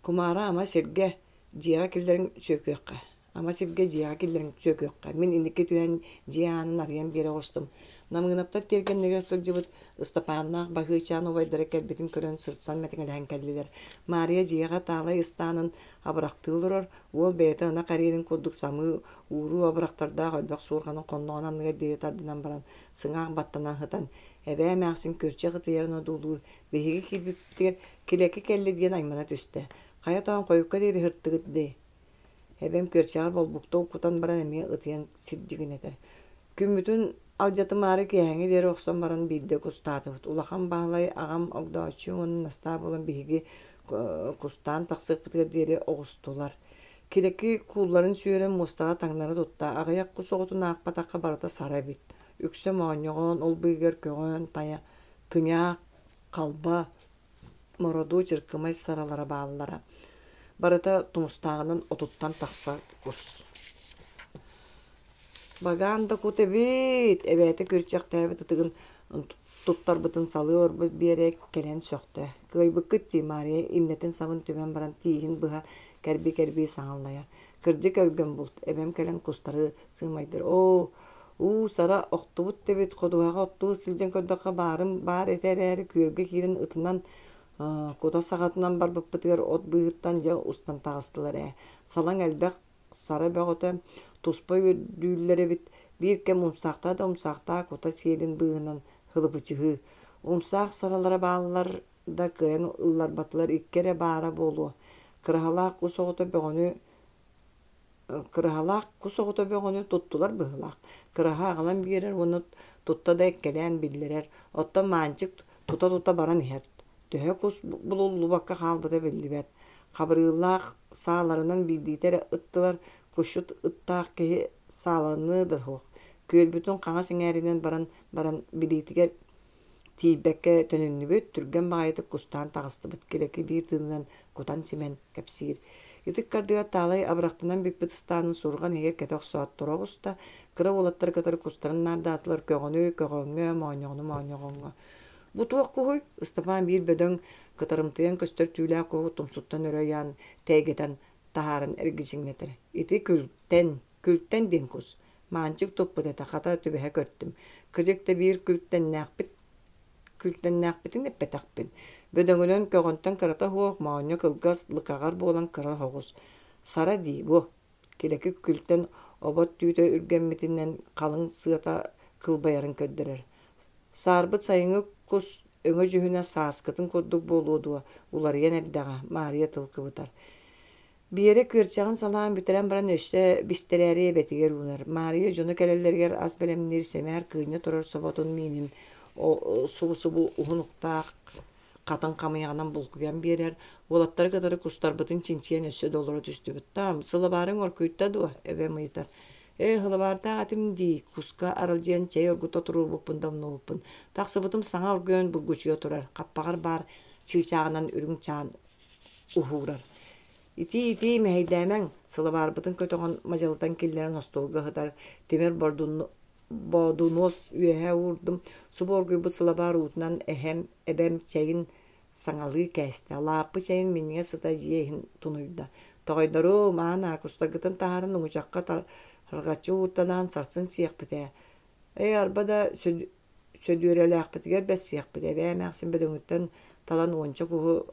Кумаара ама сиргэ, дьиэҕэ киллэрэн сүөкүөххэ, ама сиргэ дьиэҕэ киллэрэн сүөкүөххэ. Мин инники түһэн дьиэ аанын арыйан биэрэ оҕустум. Намыынаптар тиэргэннэригэр сылдьыбыт Ыстапааннаах Баһыычаан убайдара кэлбитин көрөн сырсан мэтиҥэлэһэн кэллилэр. Маарыйа дьиэҕэ таалай ыстаанын абырахтыы олорор, Уол бэйэтэ ынах эриэнин курдук самыы ууруу абырахтардаах элбэх суорҕанын хонноҕун анныгар диэри тардынан баран, сыҥаах баттанан сытан, эбээ эмээхсин күөрчэх ытыйарын одуулуур, биһиги киирбиппитигэр «Килэки кэллэ» диэн аймана түстэ. «Хайа тоон хойукка диэри сыртыгыт дии?» Эбэм күөрчэҕэр болбукта уккутан баран эмиэ ытыйан сирдьигинэтэр. Күммүтүн алдьатымаары киэһээҥҥи диэри охсон баран биирдэ кустаатыбыт. Улахан Баһылай аҕам Огдооччу уонна Настаа буолан биһиги кустаан тахсыахпытыгар диэри оҕустулар. Килэки куулларын сүөрэн муостаҕа таҥнары тутта. Аҕыйах кус оҕотун аахпатахха барыта сара эбит. Үксэ моонньоҕон, ол быыһыгар көҕөн, тайа, тыҥаах, халба, мородуо чыркымай саралара бааллара. Барыта тумустааҕынан отуттан тахса кус. Багаан да кут эбит, эбээтэ күөрчэхтээбит ытыгын туттарбытын салыы олорбут Биэрэ кэлэн сөхтө. Кыайбыккыт дии, Маарыйа иннэтин сабын түмэн баран тииһин быһа кэрби-кэрби саҥаллайар. Кырдьык өлгөм булт, эбэм кэлэн кустары сыымайдыр. Оо, уу сара охтубут да эбит, ходуһаҕа оттуу сылдьан көрдөххө баарым баар этэ эрээри күөлгэ киирэн ытынан кута саҕатынан барбыппытыгар от быыһыттан дьэ устан таҕыстылар ээ. Салаҥ элбэх сара бөҕөтө туспа үөрдүүллэр эбит, биир кэм умсаахтаа да умсаахтаа кута сиэлин быыһынан хылыбычыһыы. Умсаах саралара бааллар да кыайан ылларбатылар икки эрэ баара буолуо. Кыраһалаах кус оҕото бөҕөнү Кыраһалаах кус оҕото бөҕөнү туттулар быһыылаах. Кыраһа аҕалан биэрэр уонна тутта да эккэлээн биллэрэр. Оттон Маанчык тута-тута баран иһэр. Төһө кус булуллубакка хаалбыта биллибэт. Хабырыыллаах сааларынан биирдиитэ эрэ ыттылар, кусчут ыттаах киһи сааланыа да суох. Күөлбүтүн хаҥас эҥээринэн баран баран билиитигэр Тиийбэккэ төнүннүбүт, түргэн баҕайытык кустаан таҕыстыбыт, Килэки биир тыынынан кутан-симэн кэпсиир. Ытык кардыга Таалай абырахтанан бүппүт ыстаанын суорҕан иһигэр кэтэ охсоот тура оҕуста, кыра уолаттары кытары кустарын наардаатылар көҕөнү көҕөҥҥө, моонньоҕону моонньоҕоҥҥо. Бу туох куһуй? Ыстапаан биир бөдөҥ, кытарымтыйан көстөр түүлээх куһу тумсуттан өрө ыйаан, тэйгэтэн таһааран эргичиҥнэтэр. Ити күлтэн, күлтэн диэн кус. Маанчык туппут этэ, хата түбэһэ көртүм. Кырдьык да биир күлтэннээхпит күлтэннээхпитин эппэтэхпин. Бөдөҥүнэн көҕөнтөн кырата суох, моонньо кылгас, лыкаҕар буолан кыра соҕус. Сара дии бу. Килэки күлтэн обот түүтэ үргэммитинэн халыҥ сыата кылбайарын көрдөрөр. Саарбыт сайыҥҥы кус өҥө-дьүһүнэ сааскытын курдук буолуо дуо, уларыйан эрдэҕэ, Маарыйа тыл кыбытар. Биэрэ күөрчэҕин салаан бүтэрэн баран өссө бистэрээри эбэтигэр уунар. Маарыйа дьоно кэлэллэригэр ас бэлэмниир сэмээр кыынньа турар соботун миинин субу-субу уһун уктаах хатыҥ хамыйаҕынан булкуйан биэрэр. Уолаттары кытары кустарбытын чинчийэн өссө да олоро түстүбүт. Таам, сылабаарыҥ оргуйда дуо? эбэм ыйытар. Ээ, сылабаардаах этим дии, куска аралдьыйан чэй оргута туруорбуппун да умнубуппун. Тахсыбытым саҥа оргуйан бургучуйа турар, хаппаҕар баар чыычааҕынан үрүҥ чаан уһуурар. Итии-итии мэһэйдээмэҥ, сылабаарбытын көтөҕөн мадьалытан киллэрэн остуолга сытар тимир бодунуос үөһэ уурдум, субу оргуйбут сылабаар уутунан эһэм, эбэм чэйин саҥалыы кээстэ, лааппы чэйин минньигэс сыта дьиэ иһин тунуйда. Тоҕойдорум, аан аакустаргытын таһааран уҥучахха тарҕаччы уурталаан сарсын сиэхпит ээ. Ээ, арба да Сөдүөрэлээхпитигэр бэссиэхпит, эбээ эмээхсин бөдөҥүттэн талан уонча куһу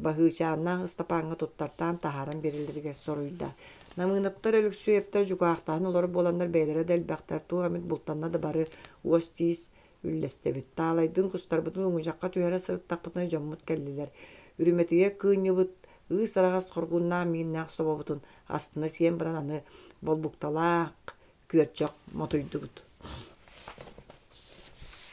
Баһыычааннаах Ыстапааҥҥа туттартаан таһааран биэрэллэригэр соруйда. Намыынаптар Өлөксүөйэптэр дьукаахтаһан олорор буоланнар бэйэлэрэ да элбэхтэр, туох эмит бултанна да бары уос-тиис үллэстэбит. Таалайдыын кустарбытын уҥучахха түһэрэ сырыттахпытына дьоммут кэллилэр. Үрүмэтийэ кыынньыбыт ыыс араҕас хоргуннаах мииннээх собобутун астына сиэн баран аны болбукталаах күөрчэх мотуйдубут.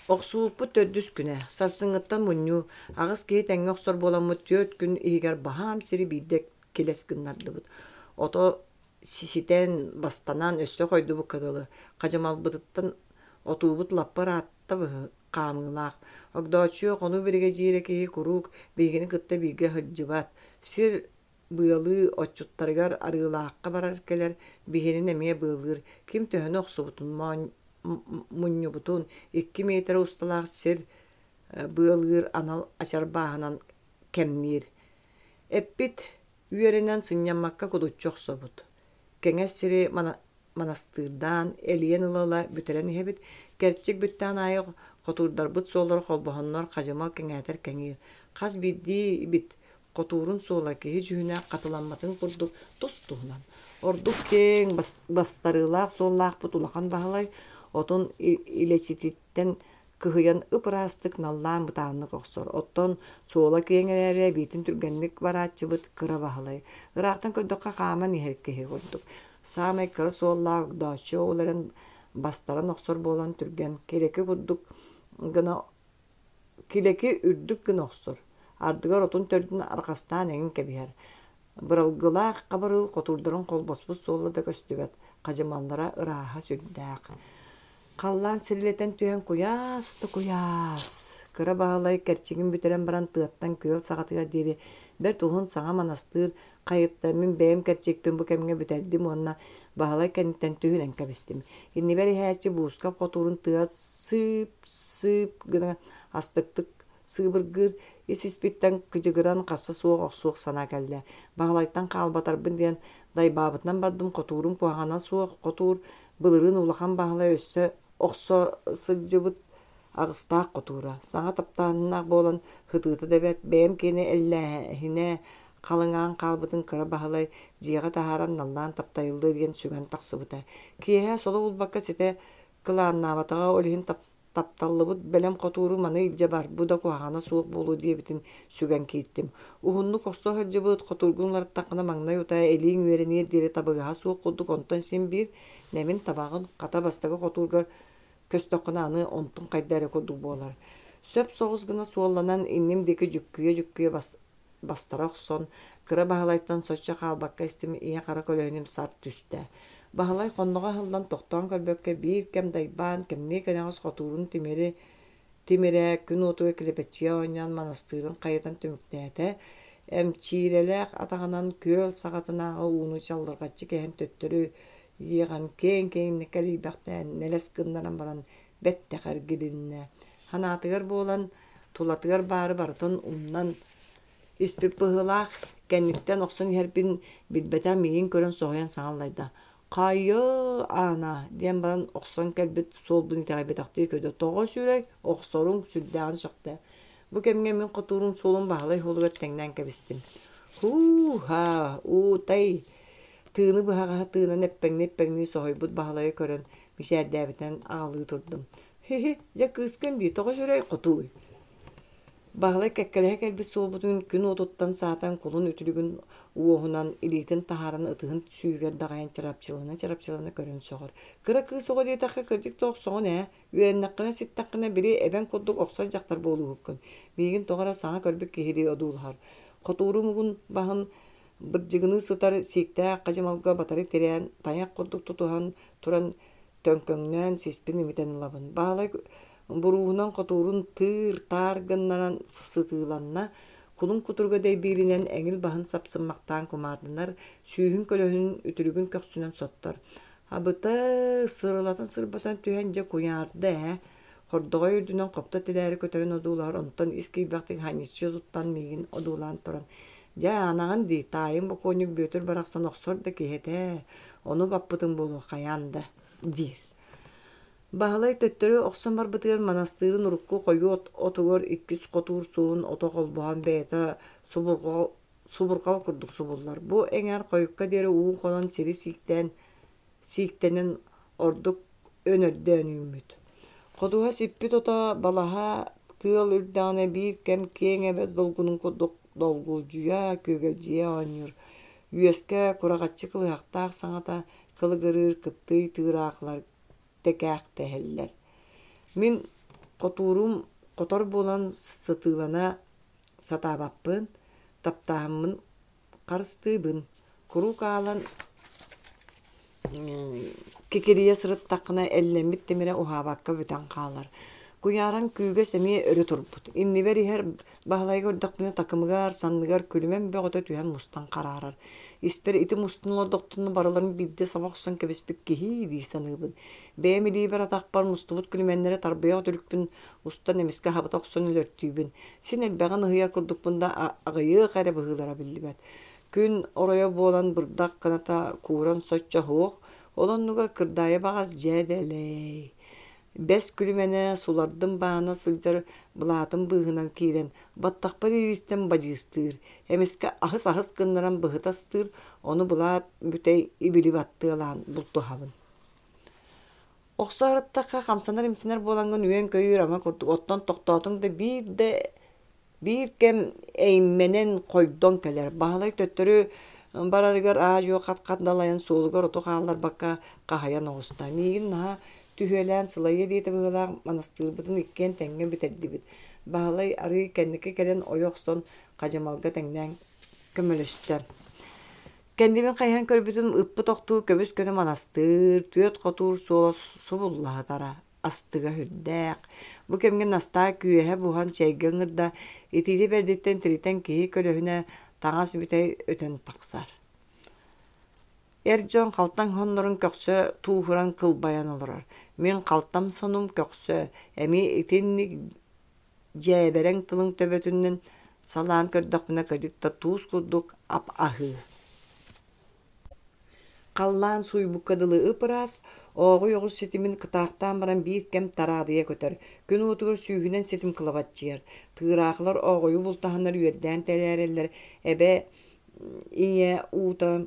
Охсубуппут төрдүс күнэ. Сарсыҥҥыттан мунньуу, аҕыс киһи тэҥҥэ охсор буоламмыт түөрт күн иһигэр баһаам сири биирдэ килэс гыннардыбыт. Ото ситэн, бастанан өссө хойдубукка дылы. Хадьымалбытыттан отуубут лаппа ыраатта быһыы хаамыылаах. Огдооччуйа хонуу биригэдьиирэ киһи куруук биһигини кытта бииргэ сылдьыбат. Сир быалыы отчуттарыгар Арыылаахха барар-кэлэр, биһигини эмиэ быалыыр. Ким төһөнү охсубутун, мунньубутун, 2 миэтэрэ усталаах сир быалыыр анал ачарбааһынан кэмниир. Эппит үөрэнэн сынньаммакка кудуччу охсобут. Кэҥэс сири манастыырдаан, элийэн ыла-ыла бүтэрэн иһэбит. Кэрчик бүттээн аайы хотуурдарбыт суоллара холбоһоннор хадьымал кэҥээтэр кэҥиир. Хас биирдиибит хотуурун суола киһи дьүһүнэ хатыламматын курдук тус-туһунан. Ордук киэҥ бастарыылаах суоллаахпыт Улахан Баһылай отун илэчититтэн кыһыйан ып-ыраастык наллаан бытааннык охсор. Оттон суола киэҥ эрээри эбиитин түргэнник барааччыбыт Кыра Баһылай. Ыраахтан көрдөххө хааман иһэр киһи курдук. Саамай кыра суоллаах Огдооччу ол эрэн бастаран охсор буолан түргэн, килэки курдук гына Килэки үрдүк гына охсор, ардыгар отун төрдүн арҕастаан эҥин кэбиһэр. Быралгылаах Хабырыыл хотуурдарын холбоспут суола да көстүбэт, хадьымаллара ырааһа сүрдээх. Халлаан сирилэтэн түһэн куйаас да куйаас! Кыра Баһылай кэрчигин бүтэрэн баран тыаттан күөл саҕатыгар диэри бэрт уһун саҥа манастыыр хайытта мин бэйэм кэрчикпин бу кэмҥэ бүтэрдим уонна Баһылай кэнниттэн түһүнэн кэбистим. Иннибэр иһээччи буускап хотуурун тыа сыып-сыып гына астыктык сыыбыргыыр, ис-испиттэн кыдьыгыран хасса суох охсуох санаа кэллэ. Баһылайтан хаалбатарбын диэн дайбаабытынан бардым, хотуурум куһаҕана суох хотуур, былырыын Улахан Баһылай өссө охсо сылдьыбыт аҕыстаах хотуура, саҥа таптааһыннаах буолан һытыыта да бэрт, бэйэм киэнэ эллээһинэ халыҥаан хаалбытын Кыра Баһылай дьиэҕэ таһааран наллаан таптайыллыа диэн сүгэн тахсыбыта. Киэһэ соло булбакка ситэ кылааннаабатаҕа, ол иһин тапталлыбыт бэлэм хотууру маны илдьэ бар, бу да куһаҕана суох буолуо диэбитин сүгэн кииртим. Уһуннук охсо сылдьыбыт хотуургун уларыттаххына маҥнай утаа илииҥ үөрэниэр диэри табыгаһа суох курдук онтон син биир нэмин табаҕын хата бастакы хотуургар көстөххүнэ аны онтуҥ хайда эрэ курдук буолар. Сөп соҕус гына суолланан инним диэки дьүккүйэ-дьүккүйэ бастара охсон, Кыра Баһылайтан соччо хаалбакка истим ийэ-хара көлөһүнүм сарт түстэ. Баһылай хонноҕо аһыллан тохтоон көрбөккө биир кэм дайбаан, кэмниэ кэнэҕэс хотуурун тимири тимирэ күн уотугар килэпэччийэ оонньоон манастыырын хайытан түмүктээтэ. Эмчиирэлээх атаҕынан күөл саҕатынааҕы ууну чаллырҕаччы кэһэн төттөрү иэҕэн киэҥ-киэҥник кэлийбэхтээн нэлэс гыннаран баран бэттэх эргилиннэ. Санаатыгар буолан, тулатыгар баары барытын умнан испит быһыылаах, кэнниттэн охсон иһэрбин билбэтэх миигин көрөн соһуйан саҥа аллайда: «Хайа, Аана!» диэн баран охсон кэлбит суолбун итэҕэйбэтэхтии көрдө. «Тоҕо сүрэй, охсоруҥ сүрдээҕин сөхтө. Бу кэмҥэ мин хотуурум суолун Баһылай уолугар тэҥнээн кэбистим. «Һуу-һаа, уутай!» Тыыны быһаҕаһа тыынан эппэҥнии-эппэҥнии соһуйбут Баһылайы көрөн, мичээрдээбитинэн аҕалыы турдум. «Һи-һи, дьэ кыыскын дии, тоҕо сүрэй, хотууй!» Баһылай кэккэлэһэ кэлбит суолбутун күн уотуттан саатан кулун үтүлүгүн уоһунан илиитин таһааран ытыһын сүүһүгэр даҕайан чарапчылана-чарапчылана көрөн сөҕөр. Кыра кыыс оҕо диэтэххэ кырдьык да охсоҕун ээ, үөрэннэххинэ ситтэххинэ били эбэҥ курдук охсор дьахтар буолууһуккун. Миигин тоҕо эрэ саҥа көрбүт киһилии одуулаһар. Хотуурум угун баһын бырдьыгыныы сытар сииктээх хадьымалга батары тирээн, тайах курдук тутуһан туран төҥкөҥнөөн сиспин имитэн ылабын. Баһылай бурууһунан хотуурун тыыр-таар гыннаран сытыыланна, кулун кутуруга дэйбииринэн эҥил баһын сапсыммахтаан кумаарданар, сүүһүн көлөһүнүн үтүлүгүн көхсүнэн соттор. Абыта сырылатан сырбатан түһэн дьэ куйаарда ээ Хордоҕой үрдүнэн хопто тилээри көтөрүн одуулаһар, онтон ис киирбэхтик ханньыччы туттан миигин одуулаан туран: «Дьэ, аанаҕын дии, таайым бокуонньук Бүөтүр барахсан охсор да киһи этэ, ону баппытыҥ буолуо хайаан да» диир. Баһылай төттөрү охсон барбытыгар манастыырын урукку хойуу отугар иккис хотуур суолун ото холбоһон бэйэтэ субурҕал курдук субуллар. Бу эҥээр хойукка диэри уу хонон сири сииктээн сииктэнэн ордук өнөрдөөн үүммүт. Ходуһа сиппит ото балаһа тыал үрдэҕинэ биир кэм киэҥ эбэ долгунун курдук долгулдьуйа, күөгэлдьийэ оонньуур. Үөскэ кураҕаччы кылыһахтаах саҥата кылыгырыыр кыптыый тыыраахылар тэкээхтэһэллэр. Мин хотуурум хотор буолан сытыылана сатаабаппын, таптаһаммын харыстыыбын. Куруук аалан кикирийэ сырыттаххына эллэммит тимирэ уһаабакка бүтэн хаалар. Куйааран күүгэс эмиэ өрө турбут. Иннибэр иһэр Баһылайга көрдөхпүнэ такымыгар, санныгар күлүмэн бөҕөтө түһэн мустан хараарар. Испэр ити мустун олордохтуна барыларын биирдэ саба охсон кэбиспит киһи дии саныыбын. Бэйэм илиибэр-атахпар мустубут күлүмэннэри тарбыйах үтүлүкпүн устан эмискэ хабыта охсон өлөртүүбүн. Син элбэҕин ыһыйар курдукпун да аҕыйыах эрэ быһыылара биллибэт. Күн оройо буолан бырдах кыната кууран соччо суох, ол оннугар кырдаайы баҕас дьэ дэлэй. Бэс күлүмэнэ сулардым баана сылдьар былаатым быыһынан киирэн, баттахпар иилистэн бадьыыстыыр, эмискэ аһыс-аһыс гыннаран быһыта астыыр, ону былаат бүтэй ибили баттыалаан бултуһабын. Охсо сырыттахха хамсанар-имсэнэр буолаҥҥын үөн-көйүүр ама курдук оттон тохтоотуҥ да биир да биир кэм эймэнэн хойдон кэлэр. Баһылай төттөрү барарыгар аа-дьуо хат-хат далайан суолугар оту хаалларбакка хаһыйан оҕуста. Миигин наһаа түһүөлээн сылайыа диэтэ быһыылаах манастыырбытын иккиэн тэҥҥэ бүтэрдибит. Баһылай арыый кэнники кэлэн ойо охсон хадьымалга тэҥнээн көмөлөстө. Кэннибин хайыһан көрбүтүм ыппыт охтуу көбүс-көнө манастыыр, түөрт хотуур суола субуллаһытара, астыга сүрдээх. Бу кэмҥэ Настаа күөһэ буһан чэйгэ ыҥырда, итиитэ бэрдиттэн тиритэн киһи көлөһүнэ таҥас бүтэй өтөн тахсар. Эр дьон халтаҥ соннорун көхсө тууһуран кылбайан олорор. Мин халтам сонум көхсө, эмиэ итинник дьээбэрэҥ тылыҥ төбөтүнэн салаан көрдөхпүнэ кырдьык да туус курдук ап-аһыы. Халлаан сууйбукка дылы ып-ыраас, ооҕуй оҕус ситимин кытаахтаан баран биир кэм тараадыйа көтөр, күн уотугар сүүһүнэн ситим кылабаччыйар. Тыыраахылар ооҕуйу бултаһаннар үөрдээн тэлээрэллэр, эбэ ийэ уута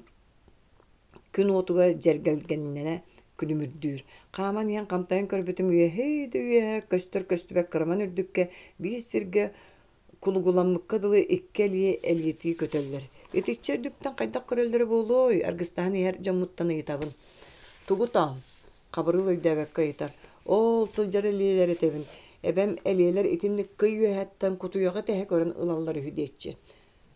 күн уотугар дьэргэлгэннэнэ күлүмүрдүүр. Хааман иһэн хантайан көрбүтүм үөһээ да үөһээ көстөр-көстүбэт кыраман үрдүккэ биир сиргэ кулугуламмыкка дылы икки элиэ элиэтии көтөллөр. Итиччэ үрдүктэн хайдах көрөллөрө буолуой, аргыстаһан иһэр дьоммуттан ыйытабын. Тугу тоом? Хабырыыл өйдөөбөккө ыйытар. Ол сылдьар элиэлэр этэбин. Эбэм элиэлэр итинник кый үөһэттэн кутуйаҕы тэһэ көрөн ылаллар үһү диэччи.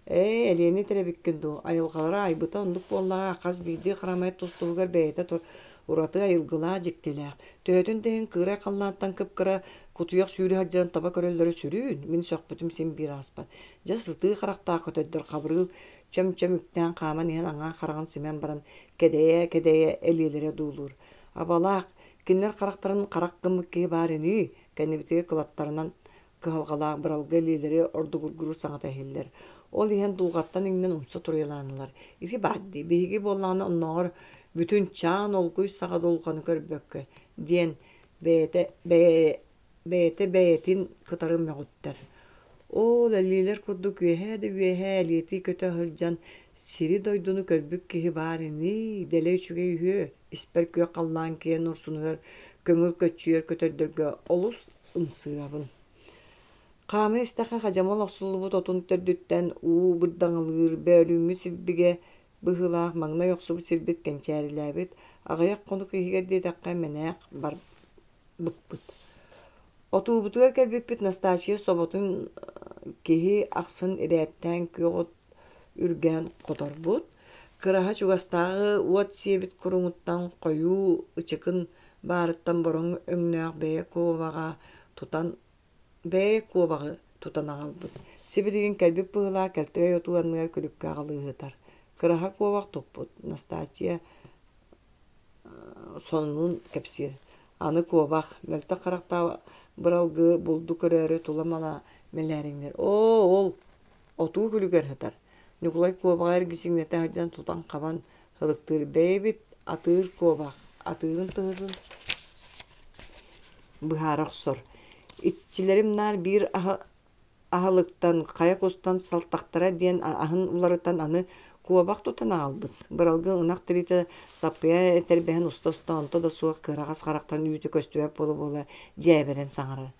Ээ, элиэни этэр эбиккин дуу, айылҕалара айбыта оннук буоллаҕа, хас биирдии харамай тус-туһугар бэйэтэ ураты айылгылаах, дьиктилээх. Төһөтүн да иһин кыырай халлаантан кып-кыра кутуйах сүүрэ сылдьарын таба көрөллөрө сүрүүн, мин сөхпүтүм син биир ааспат. Дьэ сытыы харахтаах көтөрдөр Хабырыыл чөм-чөм үктээн хааман иһэн аҥаа хараҕын симэн баран кэдэйэ-кэдэйэ элиэлэрэ дуулуур. Абалаах, кинилэр харахтарын харах гыммыт киһи баар ини, кэннибитигэр кылаттарынан кыһалҕалаах быралгы илиилэри ордугургуур саҥата иһиллэр. Ол иһэн дулҕаттан иҥнэн умса туруйалаанылар. Ити баар дии, биһиги буоллаҕына оннооҕор бүтүн чаан олгуй саҕа дулҕаны көрбөккө диэн бэйэтэ бэйэтэ бэйэтин кытары мөҕүттэр. Ол элиэлэр курдук үөһээ да үөһээ элиэтии көтө сылдьан сири-дойдуну көрбүт киһи баар ини, дэлэ үчүгэй үһүө, испэр күөх халлаан киэн урсунугар көҥүл көччүйэр көтөрдөргө олус ымсыырабын. Хааман истэххэ хадьамал охсуллубут отун төрдүттэн уу бырдаҥалыыр бөөлүүҥҥү силбигэ быһыылаах маҥнай охсубут сирбит кэнчээрилээбит, аҕыйах хонук иһигэр диэтэххэ мэнээх барбыппыт. Отуубутугар кэлбиппит Настааччыйа соботун киһи ахсын ирээттээн күөх от үргээн хоторбут, Кыраһа чугастааҕы уот сиэбит куруҥуттан хойуу ычыкын баарыттан бороҥ өҥнөөх бэйэ куобаҕа тутан бэйэ куобаҕы тутан аҕалбыт. Сибилигин кэлбит быһыылаах кэлтэгэй отуу анныгар күлүккэ аҕалыыһытар. Кыраһа куобах туппут. Настааччыйа сонунун кэпсиир. Аны куобах, мөлтөх харахтаах быралгы булду көрөөрү тула-мала мэлээриҥнэр. Оо, ол отуу күлүгэр сытар. Ньукулай куобаҕы эргичиҥнэтэ сылдьан тутан-хабан һылыктыыр бэйэбит атыыр куобах, атыырын тыһытын. Быһаара охсор. Иччилэрим наар биир аһылыктан, хайа кустан салтахтара диэн аһын уларытан аны куобах тутан аҕалбыт. Быралгы ынах тириитэ саппыйа этэрбэһин уста-уста онто да суох кыараҕас харахтарын үүтэ көстүбэт буола-буола дьээбэрэн саҥарар.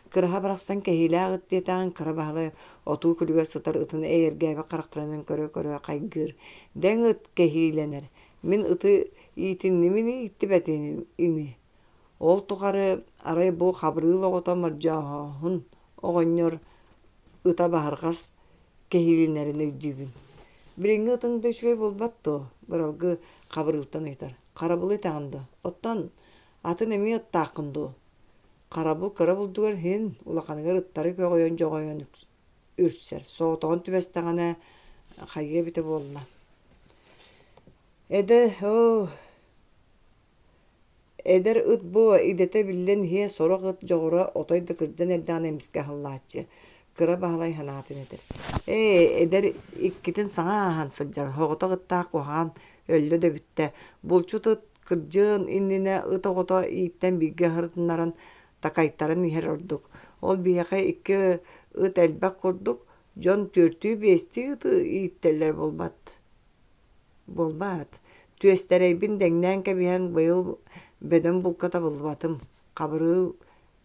Кыраһа барахсан кэһиилээх ыт диэтэҕин Кыра Баһылай отуу күлүгэр сытар ытын эйэргээбит харахтарынан көрө-көрө хайгыыр. Дэҥ ыт кэһиилэнэр. Мин ыты иитинним ини ииттибэтим ини. Ол тухары арай бу Хабырыыл оҕото Мордьооһун оҕонньор ыта Баһырҕас кэһиилэнэрин өйдүүбүн. Билиҥҥи ытыҥ да үчүгэй буолбат дуо? Быралгы Хабырыылтан ыйытар. Харабылы этэҕин дуо? Оттон атын эмиэ ыттааххын дуо? Харабыл кыра булдугар иһин, улаханыгар ыттары көҕүйэн-дьоҕойон үрсэр. Соҕотоҕун түбэстэҕинэ хайыа эбитэ буолла. Эдэ, оо, Эдэр ыт буо идэтэ биллэн иһиэ, сорох ыт дьоҕура отой да кырдьан эрдэҕинэ эмискэ аһыллааччы, Кыра Баһылай санаатын этэр: «Ээ, эдэр иккитин саҥа ааһан сылдьар, соҕотох ыттаах куһаҕан өллө да бүттэ. Булчут ыт кырдьыан иннинэ ыт оҕото ииттэн бииргэ сырытыннаран такайтаран иһэр ордук. Ол биһиэхэ икки ыт элбэх курдук, дьон түөртүү-биэстии ыты ииттэллэр буолбат Буолбаат, түөстэрэйбин дэҥнээн кэбиһэн быйыл бөдөҥ булка табыллыбатым, Хабырыыл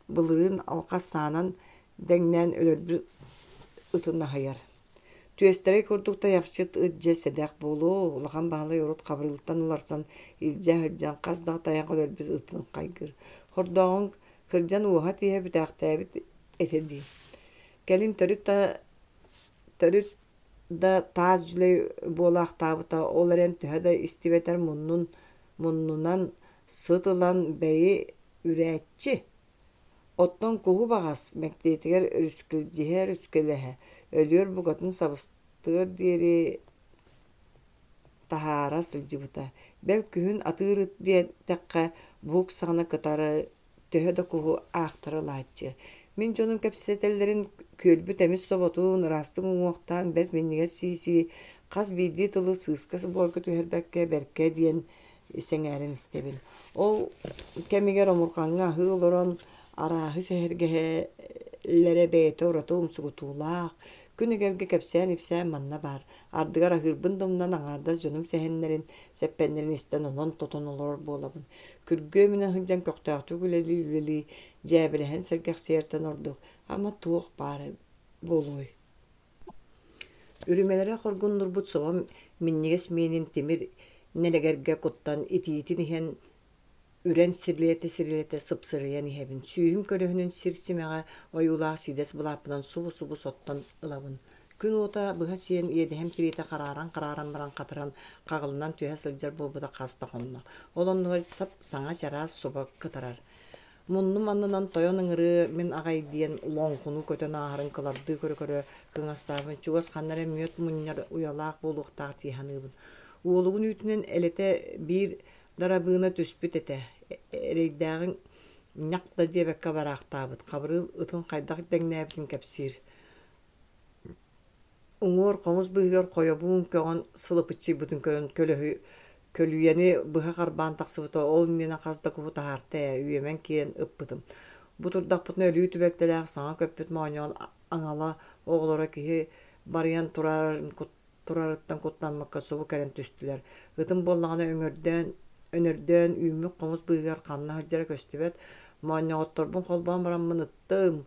былырыын алҕас саанан дэҥнээн өлөрбүт ытын аһыйар. Түөстэрэй курдук тайахчыт ыт дьэ сэдэх буолуо, Улахан Баһылай урут Хабырыылтан уларсан илдьэ сылдьан хас да тайах өлөрбүт ытын хайгыыр. Хордооҕуҥ кырдьан уоһа тииһэ бүтээхтээбит этэ дии. Кэлин төрүт да төрүт да таас дьүлэй буолаахтаабыта, ол эрэн төһө да истибэтэр муннун муннунан сыт ылан бэйи үрээччи. Оттон куһу баҕас мэктиэтигэр өрүскүлдьүһэ-өрүскүлэһэ, өлүөр букатын сабыстыар диэри таһаара сылдьыбыта. Бэл күһүн атыыр ыт диэтэххэ, буһук саҕана кытары төһө да куһу аахтара ылааччы. Мин дьонум кэпсэтэллэрин күөлбүт эмис соботун ыраастык уҥуохтаан бэрт минньигэс сии-сии хас биирдии тылы сыыска-буорга түһэрбэккэ бэркэ диэн сэҥээрэн истэбин. Ол кэмигэр омурҕаҥҥа аһыы олорон арааһы сэһэргэһэллэрэ бэйэтэ ураты умсугутуулаах, күн эгэлгэ кэпсээн-ипсээн манна баар. Ардыгар аһыырбын да умнан аҥаардас дьонум сэһэннэрин, сэппэннэрин истэн онон-тотон олорор буолабын. Күргүөмүнэн сылдьан көхтөөхтүк үлэлии-үлэлии дьээбэлэһэн сэргэхсийэртэн ордук ама туох баар буолуой? Үрүмэлэрэ хоргуннурбут собом минньигэс миинин тимир нэлэгэргэ куттан итиитин иһэн үрэн сирилэтэ-сирилэтэ сыпсырыйан иһэбин. Сүүһүм көлөһүнүн сир симэҕэ ойуулаах сиидэс былааппынан субу-субу соттон ылабын. Күн уота быһа сиэн иэдэһим тириитэ харааран-харааран баран хатыран, хаҕылынан түһэ сылдьар буолбута хас да хонно. Ол оннугар сап саҥа чараас суба кытарар. Муннум аннынан тойон ыҥырыы мин аҕай диэн лоҥкунуу көтөн ааһарын кылардыы көрө-көрө кыҥастаабын чугас ханна эрэ мүөт мунньар уйалаах буолуохтаах дии саныыбын. Уолугун үүтүнэн элэтэ биир дарабыына түспүт этэ. Эрэйдээҕиҥ ньах да диэбэккэ бараахтаабыт. Хабырыыл ытын хайдах дэҥнээбитин кэпсиир. Уҥуор хомус быыһыгар хойобуун көҕөн сылыпыччыйбытын көрөн көлүйэни быһа харбаан тахсыбыта, ол иннинэ хас да куһу таһаарта ээ, үөмэн киирэн ыппытым. Бу турдахпытына өлүү түбэлтэлээх саҥа көппүт моонньоҕон аҥала оҕолоро киһи барыйан турарыттан куттаммакка субу кэлэн түстүлэр. Ытым буоллаҕына өҥөрдөөн өнөрдөөн үүммүт хомус быыһыгар ханна сылдьара көстүбэт, моонньоҕотторбун холбоон бараммын ыттым,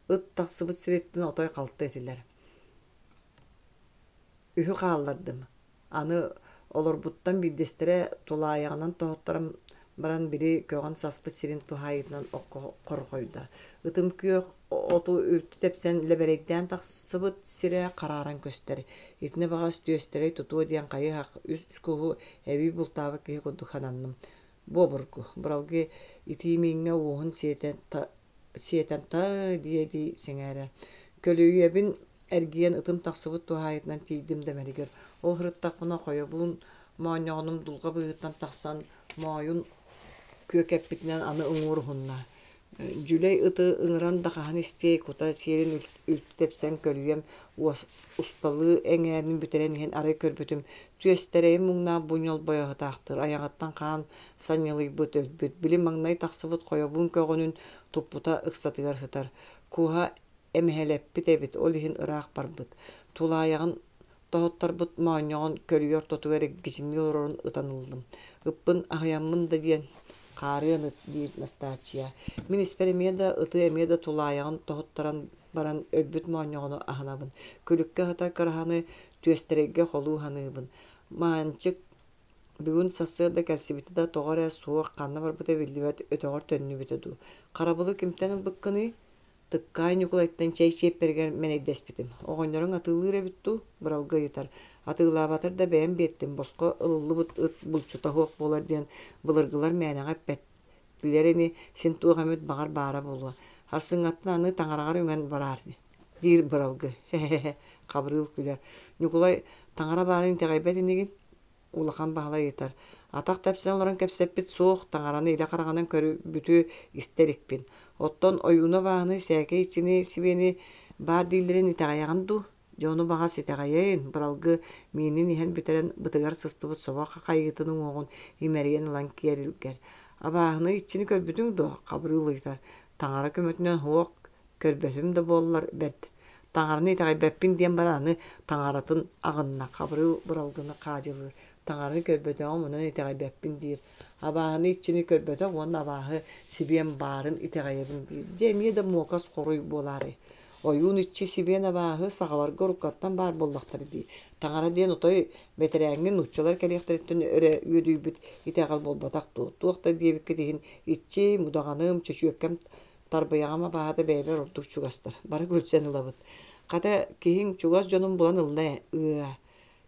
Ыт тахсыбыт сириттэн отой халты этилэр. Үһү хааллардым. Аны олорбуттан биирдэстэрэ тулаайаҕынан тоһуттаран баран били көҕөн саспыт сирин туһаайыытынан окко хорҕойдо. Ытым күөх оту үлтү тэпсэн лэбэрэйдээн тахсыбыт сирэ харааран көстөр. Итини баҕас түөстэрэй тутуо диэн хайы-һах үс куһу эбии бултаабыт киһи курдук сананным. Бу обургу, быралгы итии мииҥҥэ уоһун сиэтэн сиэтэн таа дии-дии сэҥээрэр. Көлүйэбин эргийэн ытым тахсыбыт туһаайытынан тиийдим да мэлигир. Ол сырыттахпына хойобуун моонньоҕонум дулҕа быыһыттан тахсан моойун күөкэппитинэн аны уҥуор уһунна. Дьүлэй ыты ыҥыран да хаһан истиэй, кута сиэрин үлтү тэпсэн көлүйэм усталыы эҥээрин бүтэрэн иһэн арай көрбүтүм, түөстэрэйим муҥнаах бу ньолбойо сытаахтыыр, айаҕыттан хаан санньылыйбыт, өлбүт, били маҥнай тахсыбыт хойобуун көҕөнүн туппута ыксатыгар сытар. Куоһа эмэһэлэппит эбит, ол иһин ыраах барбыт. Тулаайаҕын тоһуттарбыт моонньоҕон көлүйэ ортотугар эргичиҥнии олорорун ытан ыллым. Ыппын аһыйаммын да диэн хаарыан ыт диир Настааччыйа. Мин испэр эмиэ да ыты эмиэ да тулаайаҕын тоһуттаран баран өлбүт моонньоҕону аһынабын. Күлүккэ сытар кыраһаны түөстэрэйгэ холуу саныыбын. Маанчык бүгүн сарсыарда кэлсибитэ да тоҕо эрэ суох ханна барбыта биллибэт өтөҕөр төннүбүтэ дуу. Харабылы кимтэн ылбыккыный? Тыккаай Ньукулайтан чэй чиэппэригэр мэнэйдэспитим. Оҕонньоруҥ атыылыыр эбит дуу? Быралгы ыйытар. Атыылаабатар да бэйэм биэртим, босхо ылыллыбыт ыт булчута суох буолар диэн былыргылар мээнэҕэ эппэтилэр ини, син туох эмит баҕар баара буолуо. Сарсыҥҥаттан аны таҥараҕар үҥэн бараар, диир Быралгы. Һэ-һэ-һэ, Хабырыыл күлэр. Ньукулай, таҥара баарын итэҕэйбэт инигин? Улахан Баһылай ыйытар: «Атах тэпсэн олорон кэпсэппит суох, таҥараны илэ хараҕынан көрбүтү истэ иликпин. Оттон ойууну-абааһыны, сээкэй иччини, сибиэни баар дииллэрин итэҕэйэҕин дуу? Дьэ ону баҕас итэҕэйэйин, Быралгы миинин иһэн бүтэрэн бытыгар сыстыбыт собо хахайыытын уҥуоҕун имэрийэн ылан киэр илгэр. Абааһыны, иччини көрбүтүҥ дуо?» Хабырыыл ыйытар. «Таҥара көмөтүнэн суох, Көрбөтүм да буоллар бэрт. Таҥараны итэҕэйбэппин диэн баран аны таҥаратын аҕынна, Хабырыыл Быралгыны хаадьылыыр. Таҥараны көрбөтөҕүм онон итэҕэйбэппин диир. Абааһыны иччини көрбөтөх уонна абааһы сибиэн баарын итэҕэйэбин диир. Дьэ эмиэ да муокас хоруй буолаарай. Ойуун иччи сибиэн абааһы сахаларга уруккаттан баар буоллахтара дии. Таҥара диэн отой бэтэрээҥҥи нууччалар кэлиэхтэриттэн өрө үөдүйбүт итэҕэл буолбатах дуо? Туох да диэбиккит иһин иччи, мудаҕаным, чөчүөккэм Тарбыйаҕым абааһыта бэйэбэр ордук чугастар, бары күлсэн ылабыт. Хата, киһиҥ чугас дьонун булан ылла ээ, ыа,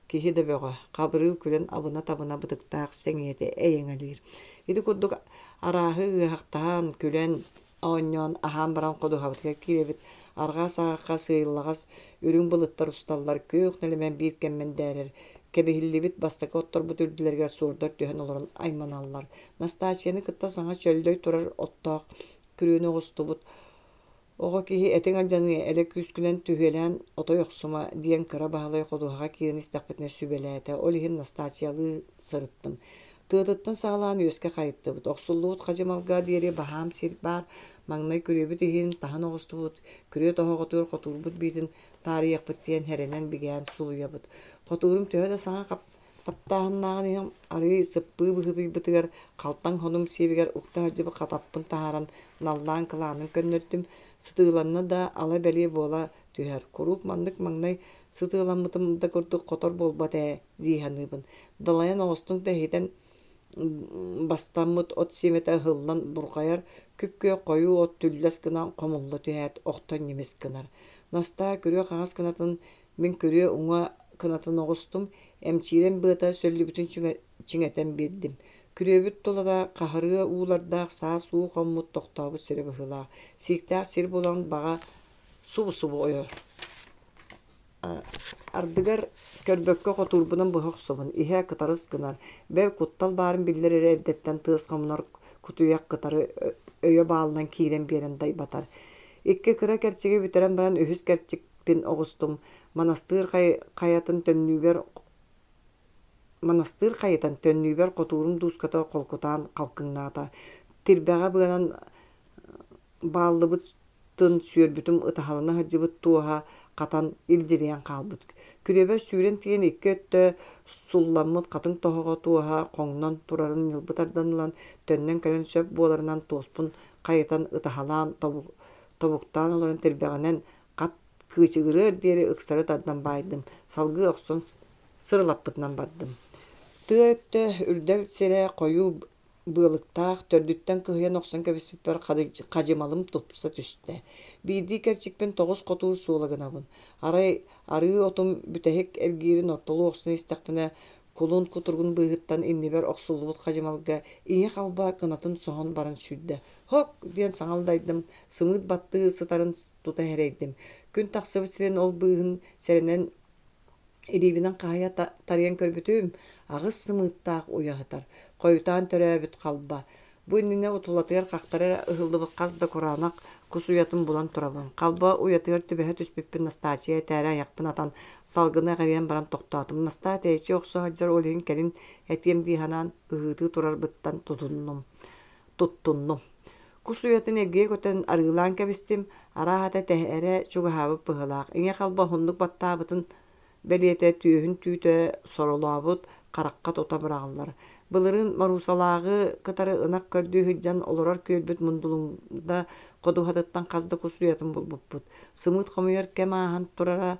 киһи да бөҕө, Хабырыыл күлэн абына-табына бытыктаах сэҥийэтэ эйэҥэлиир. Ити курдук арааһы ыаһахтаһан, күлэн, оонньоон, аһаан баран ходуһабытыгар киирэбит. Арҕаа саҕахха сыыйыллаҕас үрүҥ былыттар усталлар, күөх нэлэмэн биир кэм мэндээрэр. Кэбиһиллибит бастакы отторбут үрдүлэригэр суордар түһэн олорон айманаллар. Настааччыйаны кытта саҥа чөллөй турар оттоох күрүөнү оҕустубут. Оҕо киһи этиҥ алдьаныа, элэ күүскүнэн түһүөлээн отой охсума, диэн Кыра Баһылай ходуһаҕа киирэн истэхпитинэ сүбэлээтэ. Ол иһин Настааччыйалыы сырыттым. Тыатыттан саҕалаан үөскэ хайыттыбыт. Охсуллубут хадьымалга диэри баһаам сир баар. Маҥнай күрүөбүт иһин таһын оҕустубут, күрүө тоһоҕотугар хотуурбут биитин таарыйыахпыт диэн эрэнэн бигээн сулуйабыт. Хотуурум төһө да саҥа Таптааһыннааҕын иһин арыый сыппыы быһыытыйбытыгар халтаҥ хонум сиэбигэр укта сылдьыбыт хатаппын таһааран наллаан кылаанын көннөрдүм, сытыыланна да ала бэлиэ буола түһэр, куруук маннык маҥнай сытыыламмытым да курдук хотор буолбат ээ дии саныыбын. Далайан оҕустуҥ да иһитэн бастаммыт от сиэмэтэ ыһыллан бурҕайар, күп-күөх хойуу от түллэс гынан хомулла түһээт охтон ньимис гынар. Настаа күрүө хаҥас кынатын Мин күрүө уҥа кынатын оҕустум, эмчиирэн быата сөллүбүтүн чиҥэтэн биэрдим. Күрүөбүт тулата хаһырыа уулардаах саас уу хоммут тохтообут сирэ быһыылаах. Сииктээх сир булан баҕа субу-субу ойор. Ардыгар көрбөккө хотуурбунан быһа охсобун, иһэ кытарыс гынар. Бэл, куттал баарын биллэр эрэ эрдэттэн тыас хомунар кутуйах кытары өйө баалынан киирэн биэрэн дайбатар. Икки кыра кэрчиги бүтэрэн баран үһүс кэрчик Пин оҕустум, манастыыр хайатын төннүүбэр манастыыр хайытан төннүүбэр хотуурум дууската холкутаан халкыҥнаата. Тирбэҕэ быанан бааллыбытын сүөрбүтүм ытаһалана сылдьыбыт туоһа хатан илдьирийэн хаалбыт. Күрүөбэр сүүрэн тиийэн икки өттө сулламмыт хатыҥ тоһоҕо туоһа хоҥнон турарын ньылбы тардан ылан, төннөн кэлэн сөп буоларынан туоспун хайытан ытаһалаан тобуктаан олорон тирбэҕэнэн Хат кыычыгырыар диэри ыксары тардан баайдым, салгыы охсон сырылаппытынан бардым. Тыа өттө үрдэл сирэ хойуу быалыктаах, төрдүттэн кыһыйан охсон кэбиспиппэр хадьымалым тупса түстэ. Биирдии кэрчикпин тоҕус хотуур суола гынабын. Арай арыы отум бүтэһик эргиирин ортолуу охсон истэхпинэ, кулун кутуругун быыһыттан иннибэр охсуллубут хадьымалга ийэ халба кынатын соһон баран сүүрдэ. «Һок!» диэн саҥа алдайдым, сымыыт баттыы сытарын тута эрэйдим. Күн тахсыбыт сирин ол быыһын сэрэнэн илиибинэн хаһыйа тарыйан көрбүтүм, аҕыс сымыыттаах уйа сытар. Хойутаан төрөөбүт халба. Бу иннинэ тулатыгар хахтара эрэ ыһыллыбыт хас да кураанах кус уйатын булан турабын. Халба уйатыгар түбэһэ түспүппүн Настааччыйа этээри айахпын атан, салгыны эҕирийэн баран тохтоотум. Настаа тэйиччи охсо сылдьар, ол иһин кэлин этиэм дии санаан, ыһыытыы турарбыттан тутуннум. Туттуннум. Кус уйатын эргийэ көтөн арыылаан кэбистим, арааһата тэһэрэ чугаһаабыт быһыылаах. Ийэ халба уһуннук баттаабытын бэлиэтэ түөһүн түүтэ соролообут, харахха тута быраҕыллар. Былырыын Моруусалааҕы кытары ынах көрдүү сылдьан олорор күөлбүт Мундулуҥда ходуһатыттан хас да кус уйатын булбуппут. Сымыыт хомуйар кэм ааһан турара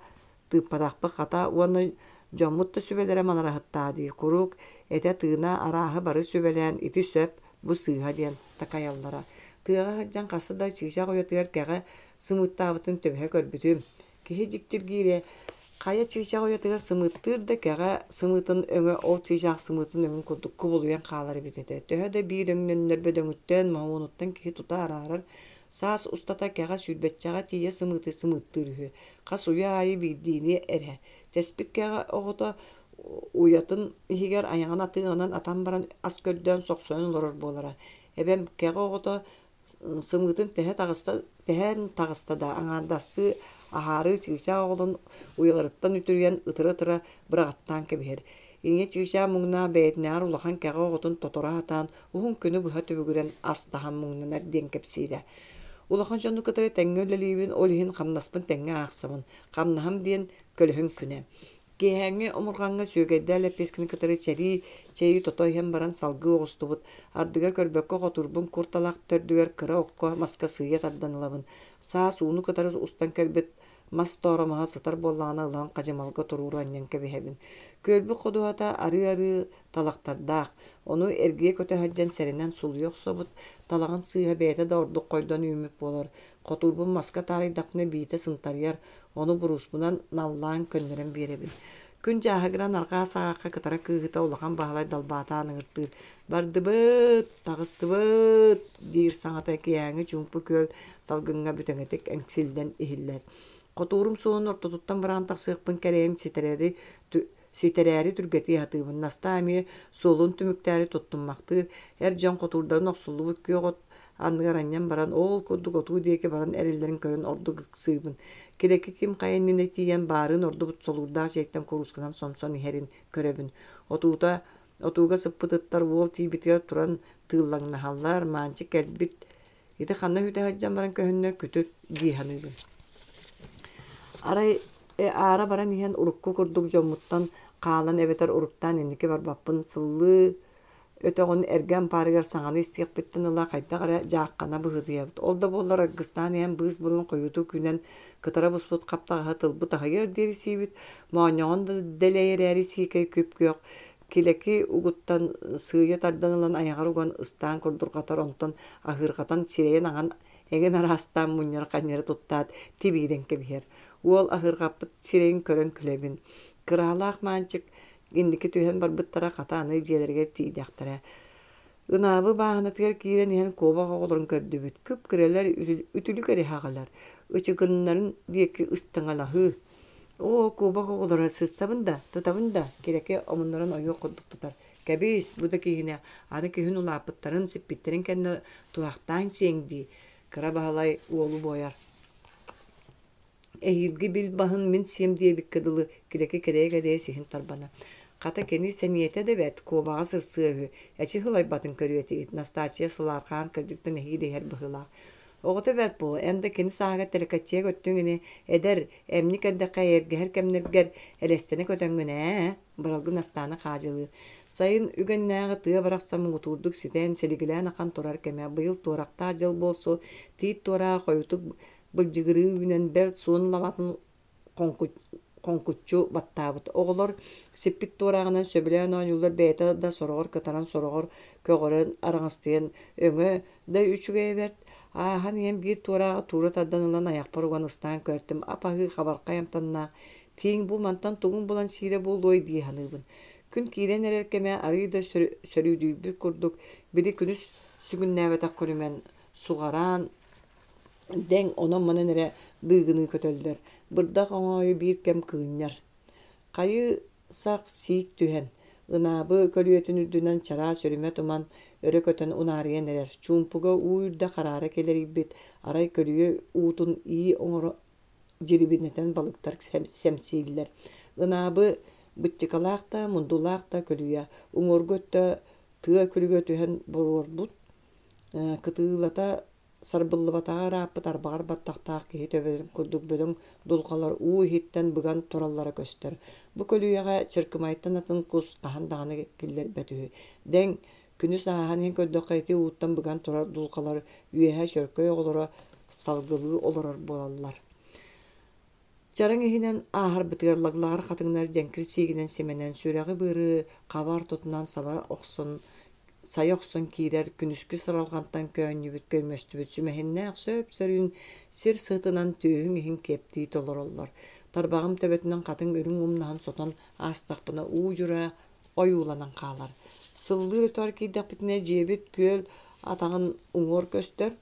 тыыппатахпыт хата уонна дьоммут да сүбэлэрэ манараһыттаа дии куруук этэ-тыына арааһы бары сүбэлээн ити сөп, бу сыыһа диэн такайаллара. Тыаҕа сылдьан хаста да чыычаах уйатыгар кэҕэ сымыыттаабытын төбөһө көрбүтүм. Киһи дьиктиргиирэ, хайа чыычаах уйатыгар сымыыттыыр да кэҕэ сымыытын өҥө ол чыычаах сымыытын өҥүн курдук кубулуйан хаалар эбит этэ. Төһө да биир өҥнөннөр бөдөҥүттэн, моһуонуттан киһи тута араарар. Саас устата кэҕэ сүүрбэччэҕэ тиийэ сымыыты сымыыттыыр үһү. Хас уйа аайы биирдиини эрэ. Тэспит кэҕэ оҕото уйатын иһигэр айаҕын атыаҕынан атан баран ас көрдөөн сохсойон олорор буолара. Эбэм кэҕэ оҕото Сымыытын тэһэ таҕыста тэһэн таҕыста да, аҥаардастыы аһаарыы чыычаах оҕолорун уйаларыттан үтүрүйэн ытыра-ытыра быраҕаттаан кэбиһэр. Ийэ чыычаах муҥнаах бэйэтинээҕэр улахан кэҕэ оҕотун тоторо сатаан, уһун күнү быһа түбүгүрэн ас таһан муҥнанар диэн кэпсиирэ. Улахан дьону кытары тэҥҥэ үлэлиибин, ол иһин хамнаспын тэҥҥэ аахсабын. Хамнаһым диэн көлөһүн күнэ. Киэһээҥҥи омурҕаҥҥа сүөгэйдээх лэппиэскэни кытары чэрии чэйи тото иһэн баран салгыы оҕустубут, ардыгар көрбөккө хотуурбун кур талах төрдүгэр кыра окко маска сыыйа тардан ылабын. Саас ууну кытары устан кэлбит мас тооромоһо сытар буоллаҕына ылан хадьымалга туруору анньан кэбиһэбин. Күөлбүт ходуһата арыы-арыы талахтардаах, ону эргийэ көтө сылдьан сэрэнэн сулуйа охсобут, талаҕын сыыһа бэйэтэ да ордук хойдон үүммүт буолар. Хотуурбун маска таарыйдахпына биитэ сынтарыйар, ону бурууспунан наллаан көннөрөн биэрэбин. Күн дьааһыгыран арҕаа саҕахха кытара кыыһыта Улахан Баһылай далбаатаан ыҥыртыыр: «Бардыбыт, таҕыстыбыт!» диир саҥата киэһээҥҥи чуумпу күөл салгыҥҥа бүтэҥитик эҥсиллэн иһиллэр. Хотуурум суолун ортотуттан быраҕан тахсыахпын кэрэйэн ситэрэри ситэрээри түргэтии сатыыбын. Настаа эмиэ суолун түмүктээри туттуммахтыыр, эр дьон хотуурдарын охсуллубут күөх от анныгар анньан баран, оол курдук отуу диэки баран эрэллэрин көрөн ордук ыксыыбын. Килэки ким хайа иннинэ тиийэн баарыын ордубут солуурдаах чэйтэн куруусканан сомсон иһэрин көрөбүн. Отуута отууга сыппыт ыттар уол тиийбитигэр туран тыыллаҥнаһаллар, Маанчык кэлбит Ити ханна үтэ сылдьан баран көһүннэ күтүр дии саныыбын. Арай аара баран иһэн урукку курдук дьоммуттан хаалан эбэтэр уруттаан инники барбаппын сыллыы өтөҕүн эргэ ампаарыгар саҥаны истиэхпиттэн ыла хайдах эрэ дьааххана быһыытыйабыт. Ол да буоллар аргыстаан иһэн быыс булан хойутуу күнэн кытара буспут хаптаҕаһы тылбыт аһыйар диэри сиибит, моонньоҕон да дэлэй эрээри сиикэй күп-күөх Килэки угуттан сыыйа тардан ылан айаҕар уган ыстаан курдурҕатар, онтон аһыырҕатан сирэйин аҥан эҥин араастаан мунньара ханньара туттаат тибиирэн кэбиһэр. Уол аһыырҕаппыт сирэйин көрөн күлэбин. Кыраалаах Маанчык инники түһэн барбыттара хата аны дьиэлэригэр тиийдэхтэрэ. Ынаабы бааһынатыгар киирэн иһэн куобах оҕолорун көрдүбүт. Кып-кыралар үтүлүк эрэ аҕалар, ычыкыннарын диэки ыстаҥалаһыы. Оо, куобах оҕолоро сырсабын да, тутабын да, Килэки омуннарын ойуох курдук тутар. Кэбис, бу да киһини, аны күһүн улааппыттарын, сиппиттэрин кэннэ туһахтаан сиэҥ дии, Кыра Баһылай уолу буойар. Эһиилги бил баһын мин сиэм диэбиккэ дылы, Килэки кэдэйэ-кэдэйэ сиһин тарбанар. Хата кини сэниэтэ да бэрт, куобаҕа сырсыа үһү, эчи сылайбатын көрүө этигит, Настааччыйа сылаархаан кырдьыктан эһиил иһэр быһыылаах. Оҕото бэрт буолуо, эн да кини сааһыгар тэлэкэччийэ көттүҥ ини, эдэр, эмньик эрдэххэ эйэргэһэр кэмнэргэр элэстэнэ көтөҥҥүн ээ, Быралгы Настааны хаадьылыыр. Сайын үгэннээҕи тыа барахсан муҥутуурдук ситэн, силигилээн ахан турар кэмэ. Быйыл туорахтаах дьыл буолсу, тиит туорааҕа хойутук былдьыгырыы үүнэн, бэл суон лабаатын хоҥкуччу баттаабыт. Оҕолор сиппит туорааҕынан сөбүлээн оонньууллар бэйэтэ да сороҕор кытаран, сороҕор көҕөрөн, араҥастыйан өҥө да үчүгэйэ бэрт. Ааһан иһэн биир туорааҕы туура тардан ылан айахпар уган ыстаан көртүм. Ап-аһыы хабархай амтаннаах тииҥ бу мантан тугун булан сиирэ буолуой дии саныыбын. Күн киирэн эрэр кэмэ арыый да сөрүүдүйбүт курдук, били күнүс сүгүннээбэтэх күлүмэн суҕараан дэҥ онон-манан эрэ дыыгыныы көтөллөр, бырдах оҥоойу биир кэм кыынньар. Хайыы сах сиик түһэн, Ынаабы көлүйэтин үрдүнэн чараас үрүмэ туман өрө көтөн унаарыйан эрэр. Чуумпуга уу үрдэ хараара килэрийбит, арай көлүйэ уутун ии оҥоро дьирибинэтэн балыктар сэмсииллэр. Ынаабы быччыкалаах да, мундулаах да көлүйэ, уҥуоргу өттө тыа күлүгэ түһэн боруорбут, кытыылата сарбыллыбатаҕа ырааппыт арбаҕар баттахтаах киһи төбөтүн курдук бөдөҥ дулҕалар уу иһиттэн быган тураллара көстөр. Бу көлүйэҕэ чыркымайтан атын кус хаһан даҕаны киллэрбэт үһү. Дэҥ, күнүс ааһан иһэн көрдөххө ити ууттан быган турар дулҕалар үөһэ чөркөй оҕолоро салгылыы олорор буолаллар. Чараҥ иһинэн ааһарбытыгар лаглаҕар хатыҥнар дьэҥкир сиигинэн симэнэн, сүрэҕи-быары хаба ортотунан саба охсон сайа охсон киирэр күнүскү сыралҕантан көөнньүбүт көймөстүбүт сүмэһиннээх сөп-сөрүүн сир сытынан түөһүҥ иһин киэптии толороллор. Тарбаҕым төбөтүнэн хатыҥ үрүҥ умнаһын сотон аастахпына уу дьураа ойууланан хаалар. Сыллыыр өтөҕөр киирдэхпитинэ дьиэбит күөл атаҕын уҥуор көстөр.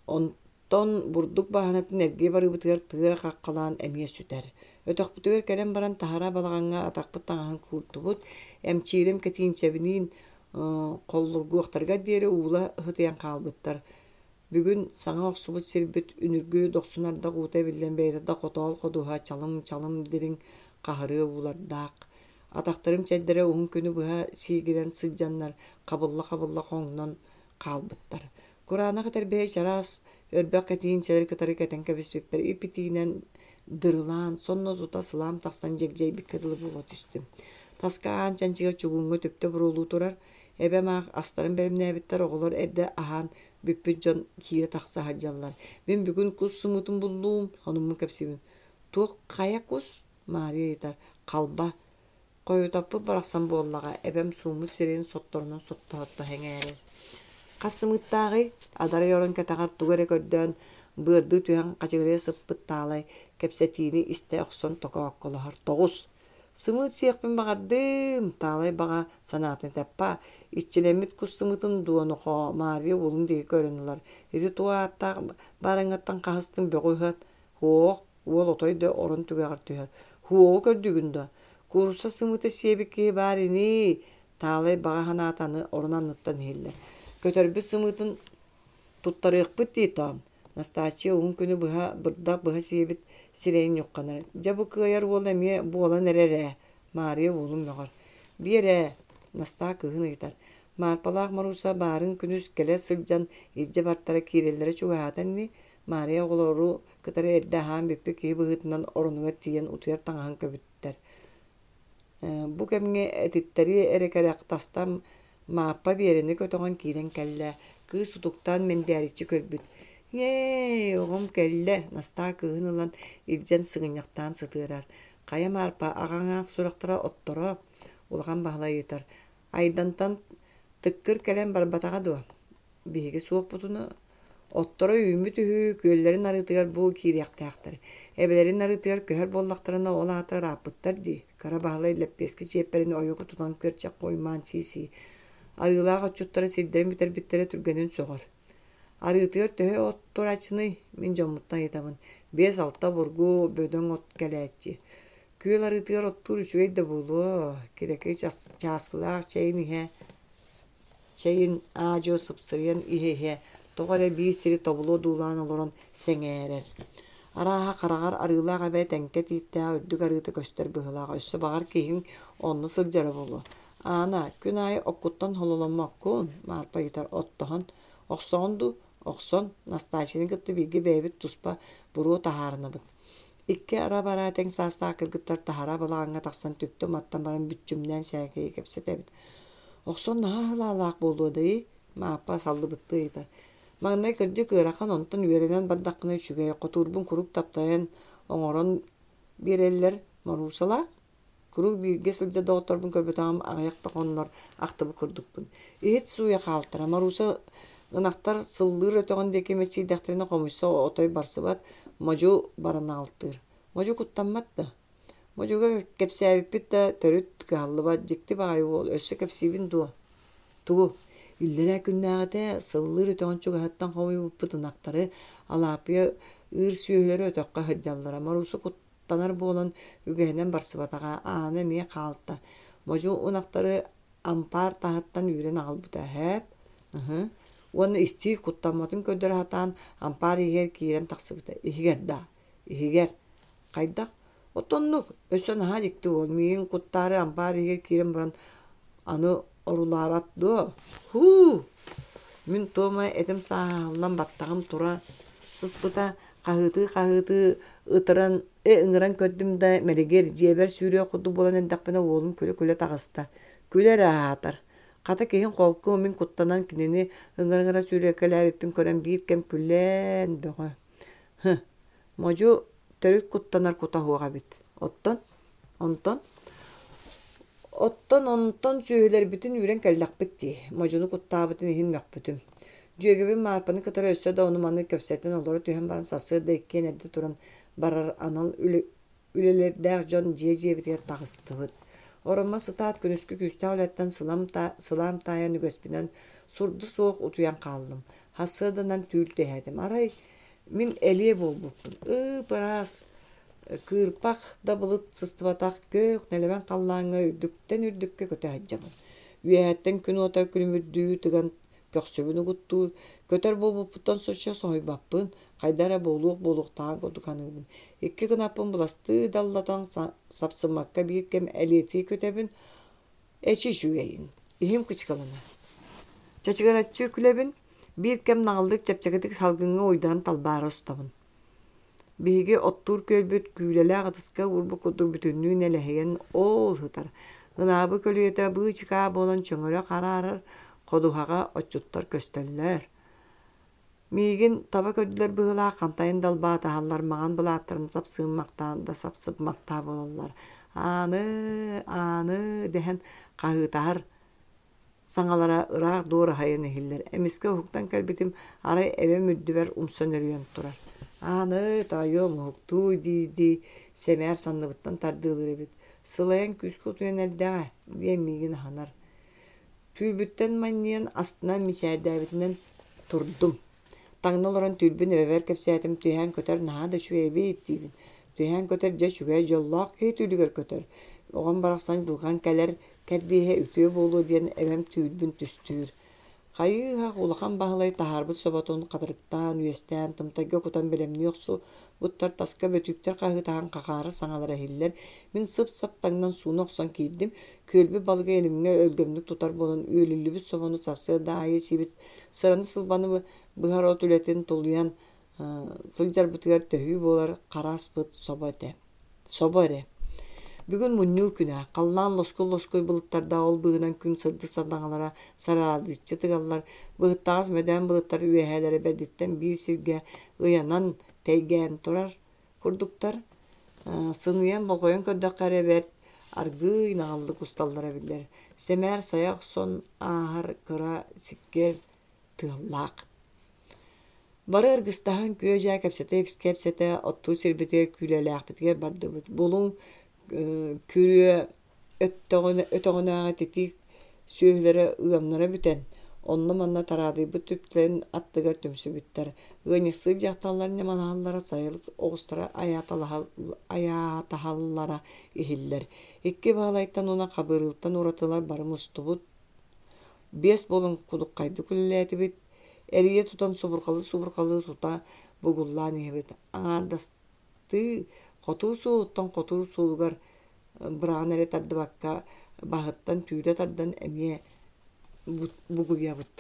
Онтон бурдук бааһынатын эргийэ барыыбытыгар тыа хаххалаан эмиэ сүтэр. Өтөхпүтүгэр кэлэн баран таһараа балаҕаҥҥа атахпыт таҥаһын кууртубут, эмчиирим кэтиинчэбиниин холлургуохтарыгар диэри уула ытыйан хаалбыттар. Бүгүн саҥа охсубут сирбит үнүргү дохсун ардах уута эбиллэн бэйэтэ да хотоол ходуһа чалым-чалым дириҥ хаһырыа уулардаах. Атахтарым чэрдэрэ уһун күнү быһа сиигирэн сылдьаннар хабылла-хабылла хоҥнон хаалбыттар. Кураанах этэрбэһи чараас өрбөх кэтиинчэлэри кытары кэтэн кэбиспиппэр ип-итиинэн дырылаан, сонно тута сылаам тахсан дьэгдьэйбиккэ дылы буола түстүм. Таска аан чанчыга чугууҥҥа түптэ буруолуу турар. Эбэм аах астарын бэлэмнээбиттэр, оҕолор эрдэ аһаан бүппүт дьон киирэ-тахса сылдьаллар. Мин бүгүн кус сымыытын буллум, сонуммун кэпсиибин. Туох хайа кус? Маарыйа ыйытар. Халба. Хойутаппыт барахсан буоллаҕа, эбэм сууммут сирэйин сотторунан соттоһотто сэҥээрэр. Хас сымыыттааҕый? Адарай орон кэтэҕэр тугу эрэ көрдөөн, быардыы түһэн хачыгырайа сыппыт Таалай кэпсэтиини истэ охсон токоокколоһор. Тоҕус. Сымыыт сиэхпин баҕардым, Таалай баҕа санаатын этэр. Па, иччилэммит кус сымыытын дуо, нохоо, Маарыйа уолун диэки көрөн ылар. Ити туох ааттаах баарыҥҥаттан хаһыстыҥ бөҕү ыһат? Һуох, Уол отой да орон түгэҕэр түһэр: «Һуоҕу көрдүгүн дуо? Куурусса сымыыта сиэбит киһи баар ини!» Таалай баҕа санаата аны орон анныттан иһиллэр. «Көтөрбүт сымыытын туттарыахпыт дии, тоом» Настааччыйа уһун күнү быһа бырдах быһа сиэбит сирэйин ньухханар. «Дьэ бу кыайар уол эмиэ буолан эрэр ээ» Маарыйа уолун мөҕөр. «Биэр ээ» Настаа кыыһын ыйытар. Маарпалаах Марууса баарын күнүс кэлэ сылдьан илдьэ бартара киирэллэрэ чугаһаата ини Маарыйа оҕолору кытары эрдэ аһаан бүппүт киһи быһыытынан оронугар тиийэн утуйар таҥаһын көбүттэр. Бу кэмҥэ этиттэри эрэ кэрэх тастан Мааппа Биэрэни көтөҕөн киирэн кэллэ. Кыыс утуктаан мэндээриччи көрбүт. «Ээ, оҕом кэллэ» Настаа кыыһын ылан илдьэн сыгынньахтаан сытыарар. «Хайа Маарпа, аҕаҥ аах сурахтара отторо?» Улахан Баһылай ыйытар. «Айдантан тыккыр кэлэн барбатаҕа дуо?» Биһиги суохпутуна, отторо үүммүт үһү, күөллэрин арыытыгар бу киириэхтээхтэр. Эбэлэрин арыытыгар көһөр буоллахтарына, ол аата ырааппыттар дии, Кыра Баһылай лэппиэскэ чиэппэрин ойуку тутан күөрчэх оймаан сии-сии. Арыылаах отчуттара сирдэрин бүтэрбиттэрэ түргэнин сөҕөр. Арыытыгар төһө от турааччыный? Мин дьоммуттан ыйытабын. Биэс-алта обургу бөдөҥ от кэлээччи. Күөл арыытыгар оттуур үчүгэй да буолуо, Килэки чааскылаах чэйин иһэ Чэйин аа-дьуо сыпсырыйан иһэ-иһэ, тоҕо эрэ биир сири тобулу одуулаан олорон сэҥээрэр. Арааһа, хараҕар арыылаах эбэ тэҥкэ тииттээх үрдүк арыыта көстөр быһыылаах, өссө баҕар киһиҥ онно сылдьара буолуо. Аана, күн аайы оккуттан хололоммоккун, Маарпа ыйытар, оттоһон, охсоҕун дуу? Охсон, Настааччыны кытта бииргэ бэйэбит туспа буруо таһаарынабыт. Икки ара-бараа тэҥ саастаах кыргыттар таһараа балаҕаҥҥа тахсан түптэ уматтан баран бүччүмнээн сээкэйи кэпсэтэбит. Охсон наһаа сылаалаах буолуо дии, Мааппа саллыбыттыы ыйытар. Маҥнай кырдьык ыарахан, онтон үөрэнэн бардаххына үчүгэй, хотуурбун куруук таптайан оҥорон биэрэллэр Моруусалаах. Куруук бииргэ сылдьар доҕотторбун көрбөтөҕүм аҕыйах да хоннор ахтыбыт курдукпун. Иһит сууйа хаалтара Марууса ынахтар сыллыыр өтөҕүн диэки мэччийдэхтэринэ хомуйса отой барсыбат, модьу баран аҕалтыыр. Модьу куттаммат да. Модьуга кэпсээбиппит да төрүт кыһаллыбат, дьикти баҕайы уол, өссө кэпсиибин дуо? Тугу? Иллэрээ күннээҕитэ сыллыыр өтөҕүн чугаһыттан хомуйбуппут ынахтары Алааппыйа ыыр сүөһүлэрэ өтөххө сылдьаллара. Марууса куттанар буолан үгэһинэн барсыбатаҕа, аана эмиэ хаалта. Модьу ынахтары ампаар таһыттан үүрэн аҕалбыта һээп ыһы уонна истии куттамматын көрдөрө сатаан ампаар иһигэр киирэн тахсыбыта иһигэр даа иһигэр хайдах отоннук өссө наһаа дьикти уол миигин куттаары ампаар иһигэр киирэн баран аны орулаабат дуо һуу мин туома этим сааһыллан баттаҕым тура сыспыта хаһыытыы-хаһыытыы ытыран ыҥыран көрдүм да мэлигир дьиэбэр сүүрүөх курдук буолан эрдэхпинэ уолум күлэ-күлэ таҕыста күлэ эрэ аһаатар хата киһим холку мин куттанан кинини ыҥыра-ыҥыра сүүрэкэлээбиппин көрөн биир кэм күлээн бөҕө һы модьу төрүт куттанар кута суох эбит оттон онтон Оттон онтон сүөһүлэрбитин үүрэн кэллэхпит дии, модьуну куттаабытын иһин мөхпүтүм. Дьүөгэбин Маарпаны кытары өссө да ону-маны кэпсэтэн олоро түһэн баран сарсыарда иккиэн эрдэ туран барар анал үлэлэрдээх дьон дьиэ-дьиэбитигэр таҕыстыбыт. Ороммор сытаат күнүскү күүстээх үлэттэн сылам сылаам таайан үгэспинэн сурду суох утуйан хааллым. Сарсыарданан түүл түһээтим. Арай мин элиэ буолбуппун. Ып-ыраас Кыырпах да былыт сыстыбатах күөх нэлэмэн халлааҥҥа үрдүктэн үрдүккэ көтө сылдьабын. Үөһэттэн күн уота күлүмүрдүү тыган көхсүбүн угуттуур, көтөр буолбуппуттан соччо соһуйбаппын, хайда эрэ буолуох буолуохтааҕын курдук саныыбын. Икки гынаппын быластыы даллатан сапсыммакка биир кэм элиэтии көтөбүн, эчи үчүгэйин, иһим кычыкаланар. Чачыгыраччы күлэбин, биир кэм наҕыллык чэпчэкитик салгыҥҥа уйдаран талбаара устабын. Биһиги оттуур күөлбүт күүлэлээх ытыска уурбут курдук бүтүннүү нэлэһийэн оол сытар. Ынаабы көлүйэтэ быычыкаа буолан чөҥөрө хараарар, ходуһаҕа отчуттар көстөллөр. Миигин таба көрдүлэр быһыылаах хантайын далбаатаһаллар, маҥан былааттарын сапсыыммахтаан да сапсыпмахтаа буолаллар. Ааны, ааны дэһэн хаһыытаһар Саҥалара ыраах дуораһайан иһиллэр. Эмискэ уһуктан кэлбитим, арай эбэм үрдүбэр умса нөрүйэн турар. Ааны, тоойуом, уһуктууй дии-дии сэмээр санныбыттан тардыалыыр эбит. Сылайан күүскэ утуйан эрдэҕэ, диэн миигин аһынар. Түүрбүттэн манньыйан, астынан мичээрдээбитинэн турдум. Таҥна олорон түүрбүн эбэбэр кэпсээтим, түһээн көтөр наһаа да үчүгэй эбит диибин. Түһээн көтөр дьэ үчүгэй, дьоллоох киһи түүлүгэр көтөр. Оҕом барахсан дьылҕан кэлэр, кэрдииһэ үтүө буолуо диэн эбэм түүрбүн түстүүр. Хайыы-һах Улахан Баһылай таһаарбыт соботун хатырыктаан, үөстээн, тымтайга кутан бэлэмнии охсубуттар таска бөтүүктэр хаһыытаһан хахаара саҥалара иһиллэр. Мин сып-сап таҥнан сууна охсон киирдим. Күөлбүт балыга илимҥэ өлгөмнүк тутар буолан үөлүллүбүт собону сарсыарда аайы сиэбит сыраны-сылбаны быһар от үлэтин тулуйан сылдьарбытыгар төһүү буолар харааспыт собо этэ. Собо эрэ. Бүгүн мунньуу күнэ. Халлаан лоскуй-лоскуй былыттардаах ол быыһынан күн сырдык сардаҥалара сараадыччы тыгаллар. Быһыттаҕас мөдөөн былыттар үөһээлэрэ бэрдиттэн биир сиргэ ыйанан тэйгээн турар курдуктар. Сыныйан болҕойон көрдөххө эрэ бэрт аргыый наҕыллык усталлара биллэр. Сэмээр сайа охсон ааһар кыра сиккиэр тыаллаах. Бары аргыстаһан күө-дьаа кэпсэтэ-кэпсэтэ оттуур сирбитигэр күүлэлээхпитигэр бардыбыт. Булуҥ күрүө өтөҕүнээҕи титиик сүөһүлэрэ ыамнара бүтэн, онно-манна тараадыйбыт түптэрин аттыгар түмсүбүттэр. Ыанньыксыт дьахталлар ньамалаһаллара, сайылык оҕустара айаатаһаллара иһиллэр. Икки Баһылайтан уонна Хабырыылтан уратылар бары мустубут Биэс буолан кудуххайдык үлэлээтибит, эрийэ тутан субурҕалыы-субурҕалыы тута бугуллаан иһэбит. Аҥаардастыы хотуу суолуттан хотуу суолугар быраҕан эрэ тардыбакка, баһыттан түүлэ тардан эмиэ бугуйабыт.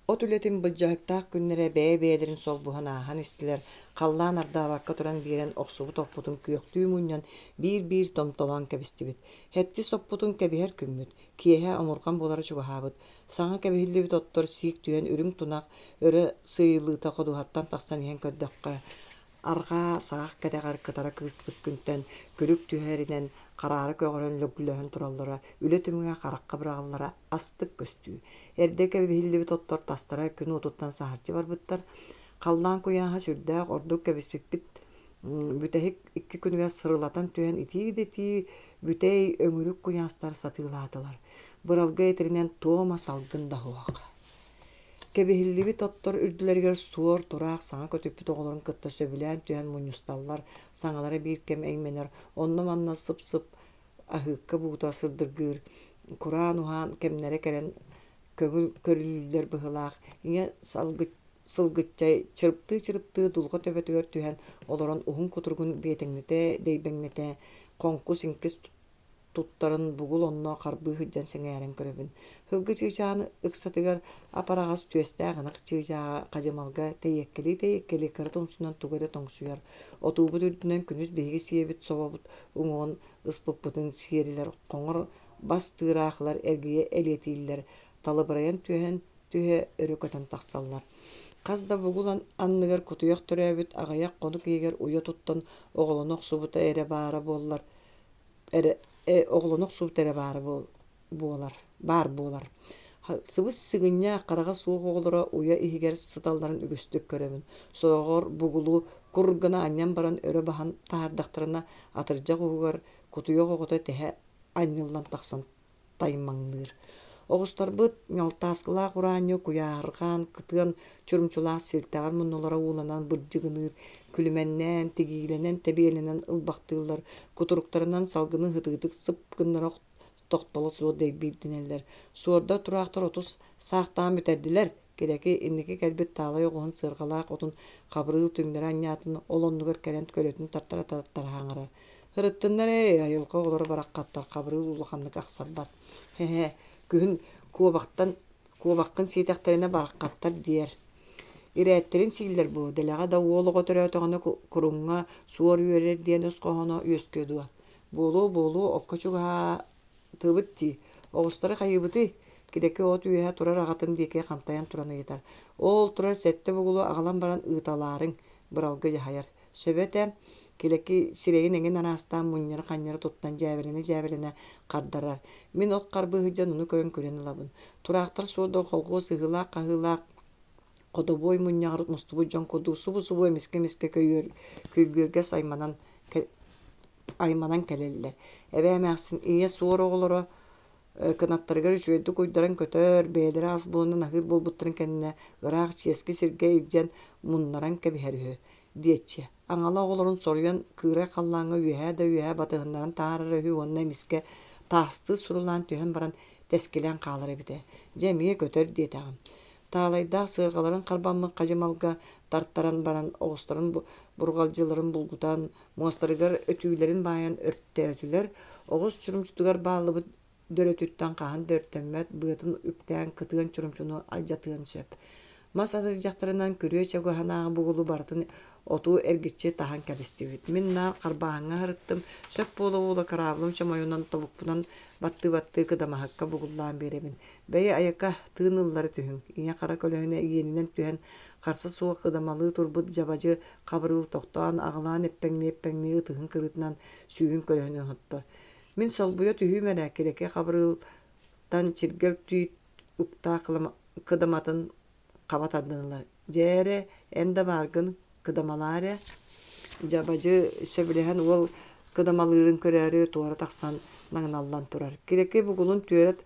От үлэтин былдьаһыктаах күннэрэ бэйэ-бэйэлэрин солбуһан ааһан истилэр, халлаан ардаабакка туран биэрэн охсубут оппутун күөхтүү мунньан биир-биир томтолоон кэбистибит. Һэттис оппутун кэбиһэр күммүт, киэһэ омурҕан буолара чугаһаабыт. Саҥа кэбиһиллибит оттор сиик түһэн үрүҥ тунах өрө сыыйыллыыта ходуһаттан тахсан иһэн көрдөххө, Арҕаа саҕах кэтэҕэр кытара кыыспыт күнтэн күлүк түһэринэн хараара көҕөрөн лөглөһөн тураллара, үлэ түмүгэ харахха быраҕыллара астык көстүү. Эрдэ кэбиһиллибит оттор тастара күн уотуттан саһарчы барбыттар. Халлаан куйааһа сүрдээх ордук кэбиспиппит бүтэһик икки күнүгэр сырылатан түһэн итии да итии бүтэй өҥүрүк куйаастар сатыылаатылар. Быралгы этэринэн туома салгын да суох. Кэбиһиллибит оттор үрдүлэригэр суор, тураах саҥа көтүппүт оҕолорун кытта сөбүлээн түһэн мунньусталлар, саҥалара биир кэм эймэнэр, онно-манна сып-сып Аһыыкка буута сырдыргыыр, кураан уһаан кэмнэрэ кэлэн көҥүл көрүллүүллэр быһыылаах, ийэ сылгыччай чырыптыы-чырыптыы дулҕа төбөтүгэр түһэн олорон уһун кутуругун биэтэҥнэтэ-дэйбэҥнэтэ хоҥкус-иҥкис туттарын бугул онно харбыы сылдьан сэҥээрэн көрөбүн. Сылгы чыычааны ыксатыгар ап-араҕас түөстээх ынах чыычааҕа хадьымалга тэйиэккэлии-тэйиэккэлии кыра тумсунан тугу эрэ тоҥсуйар. Отуубут үрдүнэн күнүс биһиги сиэбит собобут уҥуоҕун ыспыппытын сиэрилэр хоҥор бас тыыраахылар эргийэ элиэтииллэр, талыбырайан түһэн түһэ өрө көтөн тахсаллар. Хас да бугул анныгар кутуйах төрөөбүт аҕыйах хонук иһигэр уйа туттан оҕолоно охсубута эрэ баара буоллар эрэ оҕолоно охсубута эрэ баара буолар баар буолар. Сыбыс-сыгынньах, хараҕа суох оҕолоро уйа иһигэр сыталларын үгүстүк көрөбүн. Сороҕор бугулу кур гына анньан баран өрө баһан таһаардахтарына, атырдьах уһугар кутуйах оҕото тэһэ анньыллан тахсан таймаҥныыр. Оҕустарбыт ньалтааскылаах ураанньы куйаарҕаан, кытыан чурумчулаах силтэҕэр муннулара ууланан бырдьыгыныыр, күлүмэннээн, тигиилэнэн, тэбиэлэнэн ылбахтыыллар, кутуруктарынан салгыны ытыытык сып гыннара тохтоло суох дэйбиирдэнэллэр. Суордар тураахтар отус саахтаан бүтэрдилэр. Килэки инники кэлбит таалай оҕуһун сыарҕалаах отун Хабырыыл түҥнэри анньаатын, ол оннугар кэлэн көлөтүн тартара тартара хаҥарар. Ырыттыннар ээ, айылҕа оҕолоро бараххаттар, Хабырыыл улаханнык ахсарбат. Һэ-һэ, күһүн куобахтан куобаххын сиэтэхтэринэ бараххаттар диэр. Ирээттэрин сииллэр буо, дэлэҕэ да уол оҕо төрөөтөҕүнэ куруҥҥа суор үөрэр диэн өс хоһооно үөскүө дуо? Буолуо-буолуо, окко чугаһаатыбыт дии, оҕустары хайыыбытый? Килэки от үөһэ турар аҕатын диэки хантайан туран ыйытар. Ол турар сэттэ бугулу аҕалан баран ыыталаарыҥ, Быралгы дьаһайар. Сөбө этэ, Килэки сирэйин эҥин араастаан мунньара-ханньара туттан дьээбэлэнэ-дьээбэлэнэ хардарар. Мин от харбыы сылдьан ону көрөн күлэн ылабын. Тураахтар суордар холхуос ыһыылаах-хаһыылаах Ходобуой мунньаҕар мустубут дьон курдук субу-субу эмискэ-эмискэ көйгүөргэ айманан айманан кэлэллэр. Эбээ эмээхсин ийэ суор оҕолоро кынаттарыгар үчүгэйдик уйдаран көтөр, бэйэлэрэ ас булунан аһыыр буолбуттарын кэннэ ыраах чиэски сиргэ илдьэн муннаран кэбиһэр үһү диэччи. Аҥала оҕолорун соруйан кыырай халлааҥҥа үөһээ да үөһээ батыһыннаран таһаарара үһү уонна эмискэ таастыы сурулаан түһэн баран тэскилээн хаалар эбитэ. Дьэ эмиэ көтөр диэтэҕим. Таалайдаах сыарҕаларын харбаммыт хадьымалга тартаран баран оҕустарын бурҕалдьыларын булгутан, муостарыгар өтүүлэрин баайан өртөөтүлэр, оҕус чурумчутугар бааллыбыт дөрөтүттэн хаһан да өртөммөт быатын үктээн кытыан чурумчуну алдьатыан сөп. Мас атырдьахтарынан күрүө чугаһынааҕы бугулу барытын оту эргиччи таһан кэбистибит. Мин наар харбааһыҥҥа сырыттым, сөп буола-буола кыраабылым чомойунан тобукпунан баттыы-баттыы кыдамаһыкка бугуллаан биэрэбин. Бэйи айака, тыын ыллара түһүҥ. Ийэ-хара көлөһүнэ иэнинэн түһэн, харса суох кыдамалыы турбут дьабадьы Хабырыыл тохтоон, аҕылаан эппэҥнии-эппэҥнии ытыһын кырыытынан сүүһүн көлөһүнүн оһоттор. Мин солбуйа түһүүм эрэ, Килэки Хабырыылтан чиргэл түүт уктаах кыдаматын хаба тардан ылар. Дьэ эрэ, эн да бааргын, кыдамалаа эрэ. Дьабадьы сөбүлэһэн уол кыдамалыырын көрөөрү туора тахсан наҥналлан турар. Килэки бугулун түөрэ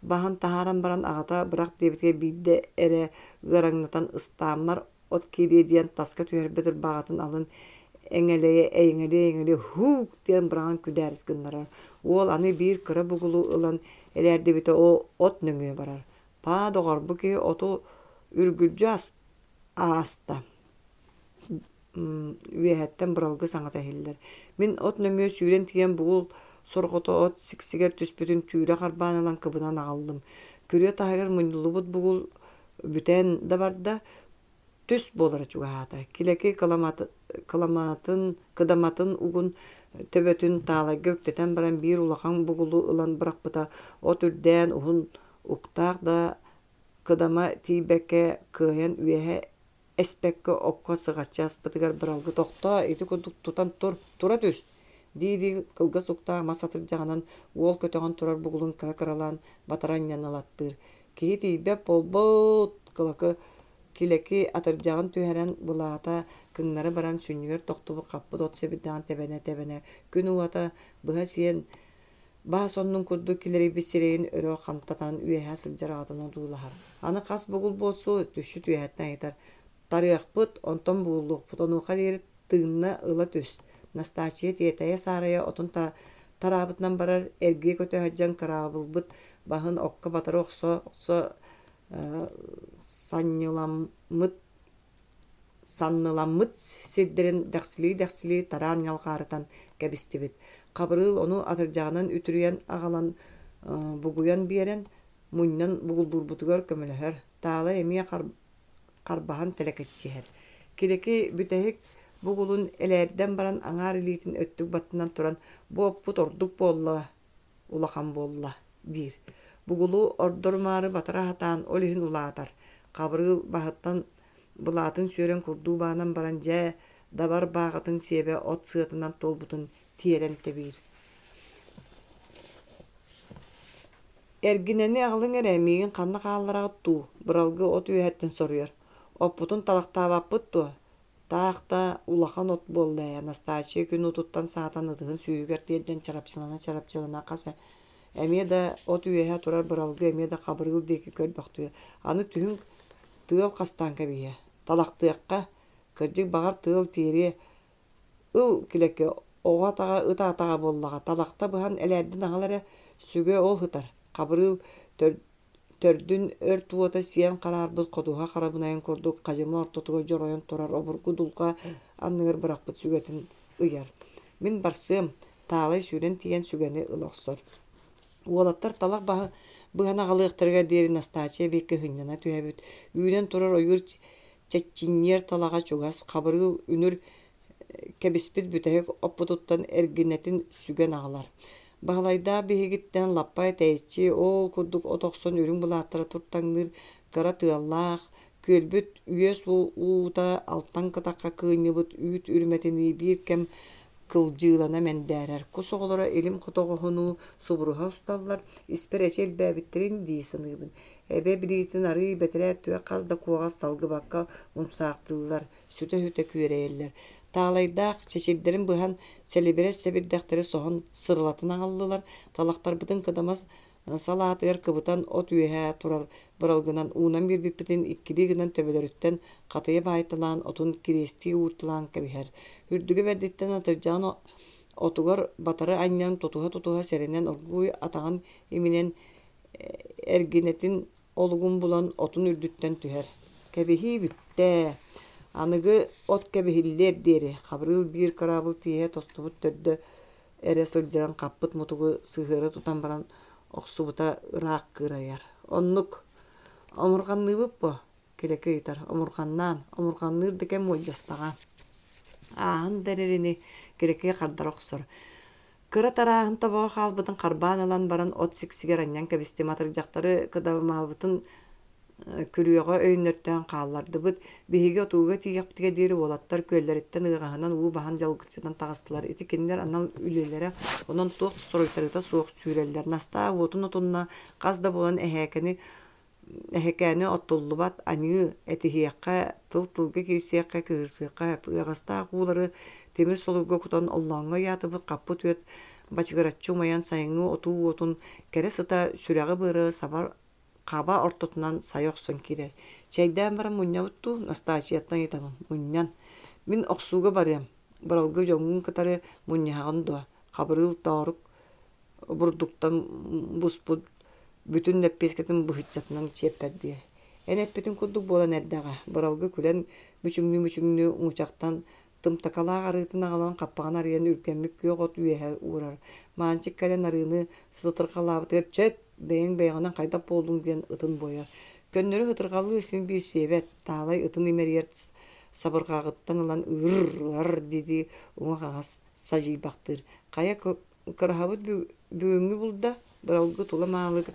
баһан таһааран баран аҕата бырах диэбитигэр биирдэ эрэ ыараҥнатан ыстааммар от киириэ диэн таска түһэрбит ырбаҕатын алын эҥэлэйэ эйэҥэлии-эйэҥэлии һуук диэн быраҕан күдээрис гыннарар. Уол аны биир кыра бугулу ылан элээрдибитэ ол от нөҥүө барар. Паа, доҕор, бу киһи оту үргүлдьү ааста үөһэттэн быралгы саҥата иһиллэр. Мин от нөҥүө сүүрэн тиийэн бугул сорҕото от сиксигэр түспүтүн түүрэ харбаан ылан кыбынан аҕаллым. Күрүө таһыгар мунньуллубут бугул бүтэн да барда, түс буолара чугаһаата. Килэки кыламатын, кыдаматын угун төбөтүн таалайга үктэтэн баран биир улахан бугулу ылан бырахпыта от үрдээн уһун уктаах да кыдама тиийбэккэ кыайан үөһэ эспэккэ окко сыҕаччы аспытыгар быралгы тохтоо ити курдук тутан тур тура түс дии-дии кылгас уктаах мас атырдьаҕынан уол көтөҕөн турар бугулун кыра-кыралаан батара анньан ылаттыыр. Киһи тиийбэт буолбут кылакы килэки атырдьаҕын түһэрэн былаата кыҥнары баран сүнньүгэр тохтубут хаппыт от сэбирдэҕин тэбэнэ-тэбэнэ күн уота быһа сиэн Баас оннун курдук килэрийбит сирэйин өрө хантатан үөһэ сылдьар аҕатын одуулаһар. Аны хас бугул буолсу, түсчүт үөһэттэн ыйытар: «Тарыахпыт, онтон бугуллуохпут, онуоха диэри тыынна ыла түс». Настааччыйа тиэтэйэ-саарайа отун тараабытынан барар, эргийэ көтө сылдьан кыраабылбыт баһын окко батары охсо-охсо санньыламмыт санныламмыт сирдэрин дэхсилии-дэхсилии тараан ньалҕаарытан кэбистибит. Хабырыыл ону атырдьаҕынан үтүрүйэн аҕалан бугуйан биэрэн, мунньан бугуллуурбутугар көмөлөһөр. Таалай эмиэ харбаһан тэлэкэччиһэр. Килэки бүтэһик бугулун элээрдэн баран аҥаар илиитин өттүк баттынан туран «Бу оппут ордук буолла, улахан буолла» диир. Бугулу ордорумаары батара сатаан ол иһин улаатар. Хабырыыл баһыттан былаатын сүөрэн курдуу баанан баран дьэ, дабар бааҕатын сиэбэ от сыатынан туолбутун тиэрэн тэбиир. Эргинэни аҕалыҥ эрэ, миигин ханна хааллараҕыт дуу, Быралгы от үөһэттэн соруйар. Оппутун талахтаабаппыт дуо? Таах да улахан от буолла ээ, Настааччыйа күн уутуттан саатан ытыһын сүүһүгэр тиэрдэн чарапчылана-чарапчылана хас эмиэ да от үөһэ турар Быралгы эмиэ да Хабырыыл диэки көрбөхтүүр. Аны түһүн тыал хастаан кэбиһиэ. Талахтыахха, кырдьык баҕар тыал тиэриэ Ыл, Килэки, оҕо атаҕа ыт атаҕа буоллаҕа, талахта быһан элээрдин аҕал эрэ, сүгэ ол сытар, Хабырыыл төрдүн өрт уота сиэн хараарбыт ходуһа харабынайын курдук хадьыма ортотугар дьоройон турар обургу дулҕа анныгар бырахпыт сүгэтин ыйар. Мин барсыам, Таалай сүүрэн тиийэн сүгэни ыла охсор. Уолаттар талах быһан аҕалыахтарыгар диэри Настааччыйа бииргэ сынньана түһэбит. Үүнэн турар ойуур чэччинньиэр талаҕа чугас, Хабырыыл үнүр кэбиспит бүтэһик оппутуттан эргинэтин сүгэн аҕалар. Баһылайдаах биһигиттэн лаппа тэйиччи оол курдук от охсон үрүҥ былааттара туртаҥныыр кыра тыаллаах, күөлбүт үөс уута алтан кытахха кыынньыбыт үүт үрүмэтинии биир кэм кылдьыылана мэндээрэр. Кус оҕолоро илим хотоҕоһунуу субуруһа усталлар, испэр эчи элбээбиттэрин дии саныыбын. Эбэ билиитин арыый бэтэрээ өттүгэр хас да куоҕас салгыбакка умсаахтыыллар, сүтэ-сүтэ күөрэйэллэр. Таалайдаах чэчирдэрин быһан, сэлибирэс сэбирдэхтэри соһон сырылатан аҕаллылар, талахтарбытын кыдамас салаатыгар кыбытан от үөһэ турар быралгынан уунан биэрбиппитин иккилии гынан төбөлөрүттэн хатыйа баайталаан отун кириэстии уурталаан кэбиһэр. Үрдүгэ бэрдиттэн атырдьаҕын отугар батары анньан тутуһа-тутуһа сэрэнэн оргууй атаҕын иминэн эргинэтин олугун булан отун үрдүттэн түһэр. Кэбиһии бүттэ. Аныгы от кэбиһиллиэр диэри Хабырыыл биир кыраабыл тииһэ тостубут төрдө эрэ сылдьан хаппыт мутугу сыһыара тутан баран охсубута ыраах кыырайар. Оннук омурҕанныыбыт буо, Килэки ыйытар. Омурҕаннаан, омурҕанныыр да кэм уолдьастаҕа. Ааһан да эрэр ини, Килэки хардара охсор. Кыра тарааһын тобоҕо хаалбытын харбаан ылан баран от сиксигэр анньан кэбистим, атырдьахтары кыдамаабытын күрүөҕэ өйөннөртөөн хааллардыбыт. Биһиги отууга тиийиэхпитигэр диэри уолаттар күөллэриттэн ыаҕаһынан уу баһан дьалгыччытан таҕыстылар. Ити кинилэр анал үлэлэрэ, онон туох суруйтарыыта суох сүүрэллэр. Настаа уотун отунна, хас да буолан эһээкэни Эһэкээни оттуллубат аньыы, этиһиэххэ, тыл-тылга киирсиэххэ, кыыһырсыахха сөп. Ыаҕастаах уулары тимир солуурга кутан оллооҥҥо ыйаатыбыт, хаппыт үөт бачыгыраччы умайан сайыҥҥы отуу уотун кэрэ сыта сүрэҕи-быары сабар хаба ортотунан сайа охсон киирэр. Чэйдээн баран мунньабыт дуу? Настааччыйаттан ыйытабын. Мунньан. Мин охсууга барыам. Быралгы дьоҥҥун кытары мунньуһаҕын дуо? Хабырыыл тоорук бурдуктан буспут бүтүн лэппиэскэтин быһыччатынан чиэппэрдиир. Эн эппитин курдук буолан эрдэҕэ, Быралгы күлэн мүчүҥнүү-мүчүҥнүү уҥучахтан тымтакалаах арыытын аҕалан хаппаҕын арыйан үргэммит күөх от үөһэ уурар. Маанчык кэлэн арыыны сытырҕалаабытыгар чөт, бэйэҥ бэйэҕинэн хайдах буоллуҥ диэн ытын буойар. Көннөрү ытырҕалыыр син биир сиэбэт, Таалай ытын имэрийэр сабырҕаҕыттан ылан ыр-ыр дии-дии уҥа-хаҥас садьыйбахтыыр. Хайа Кыраһабыт бүгүҥҥү булда, Быралгы тула-маалы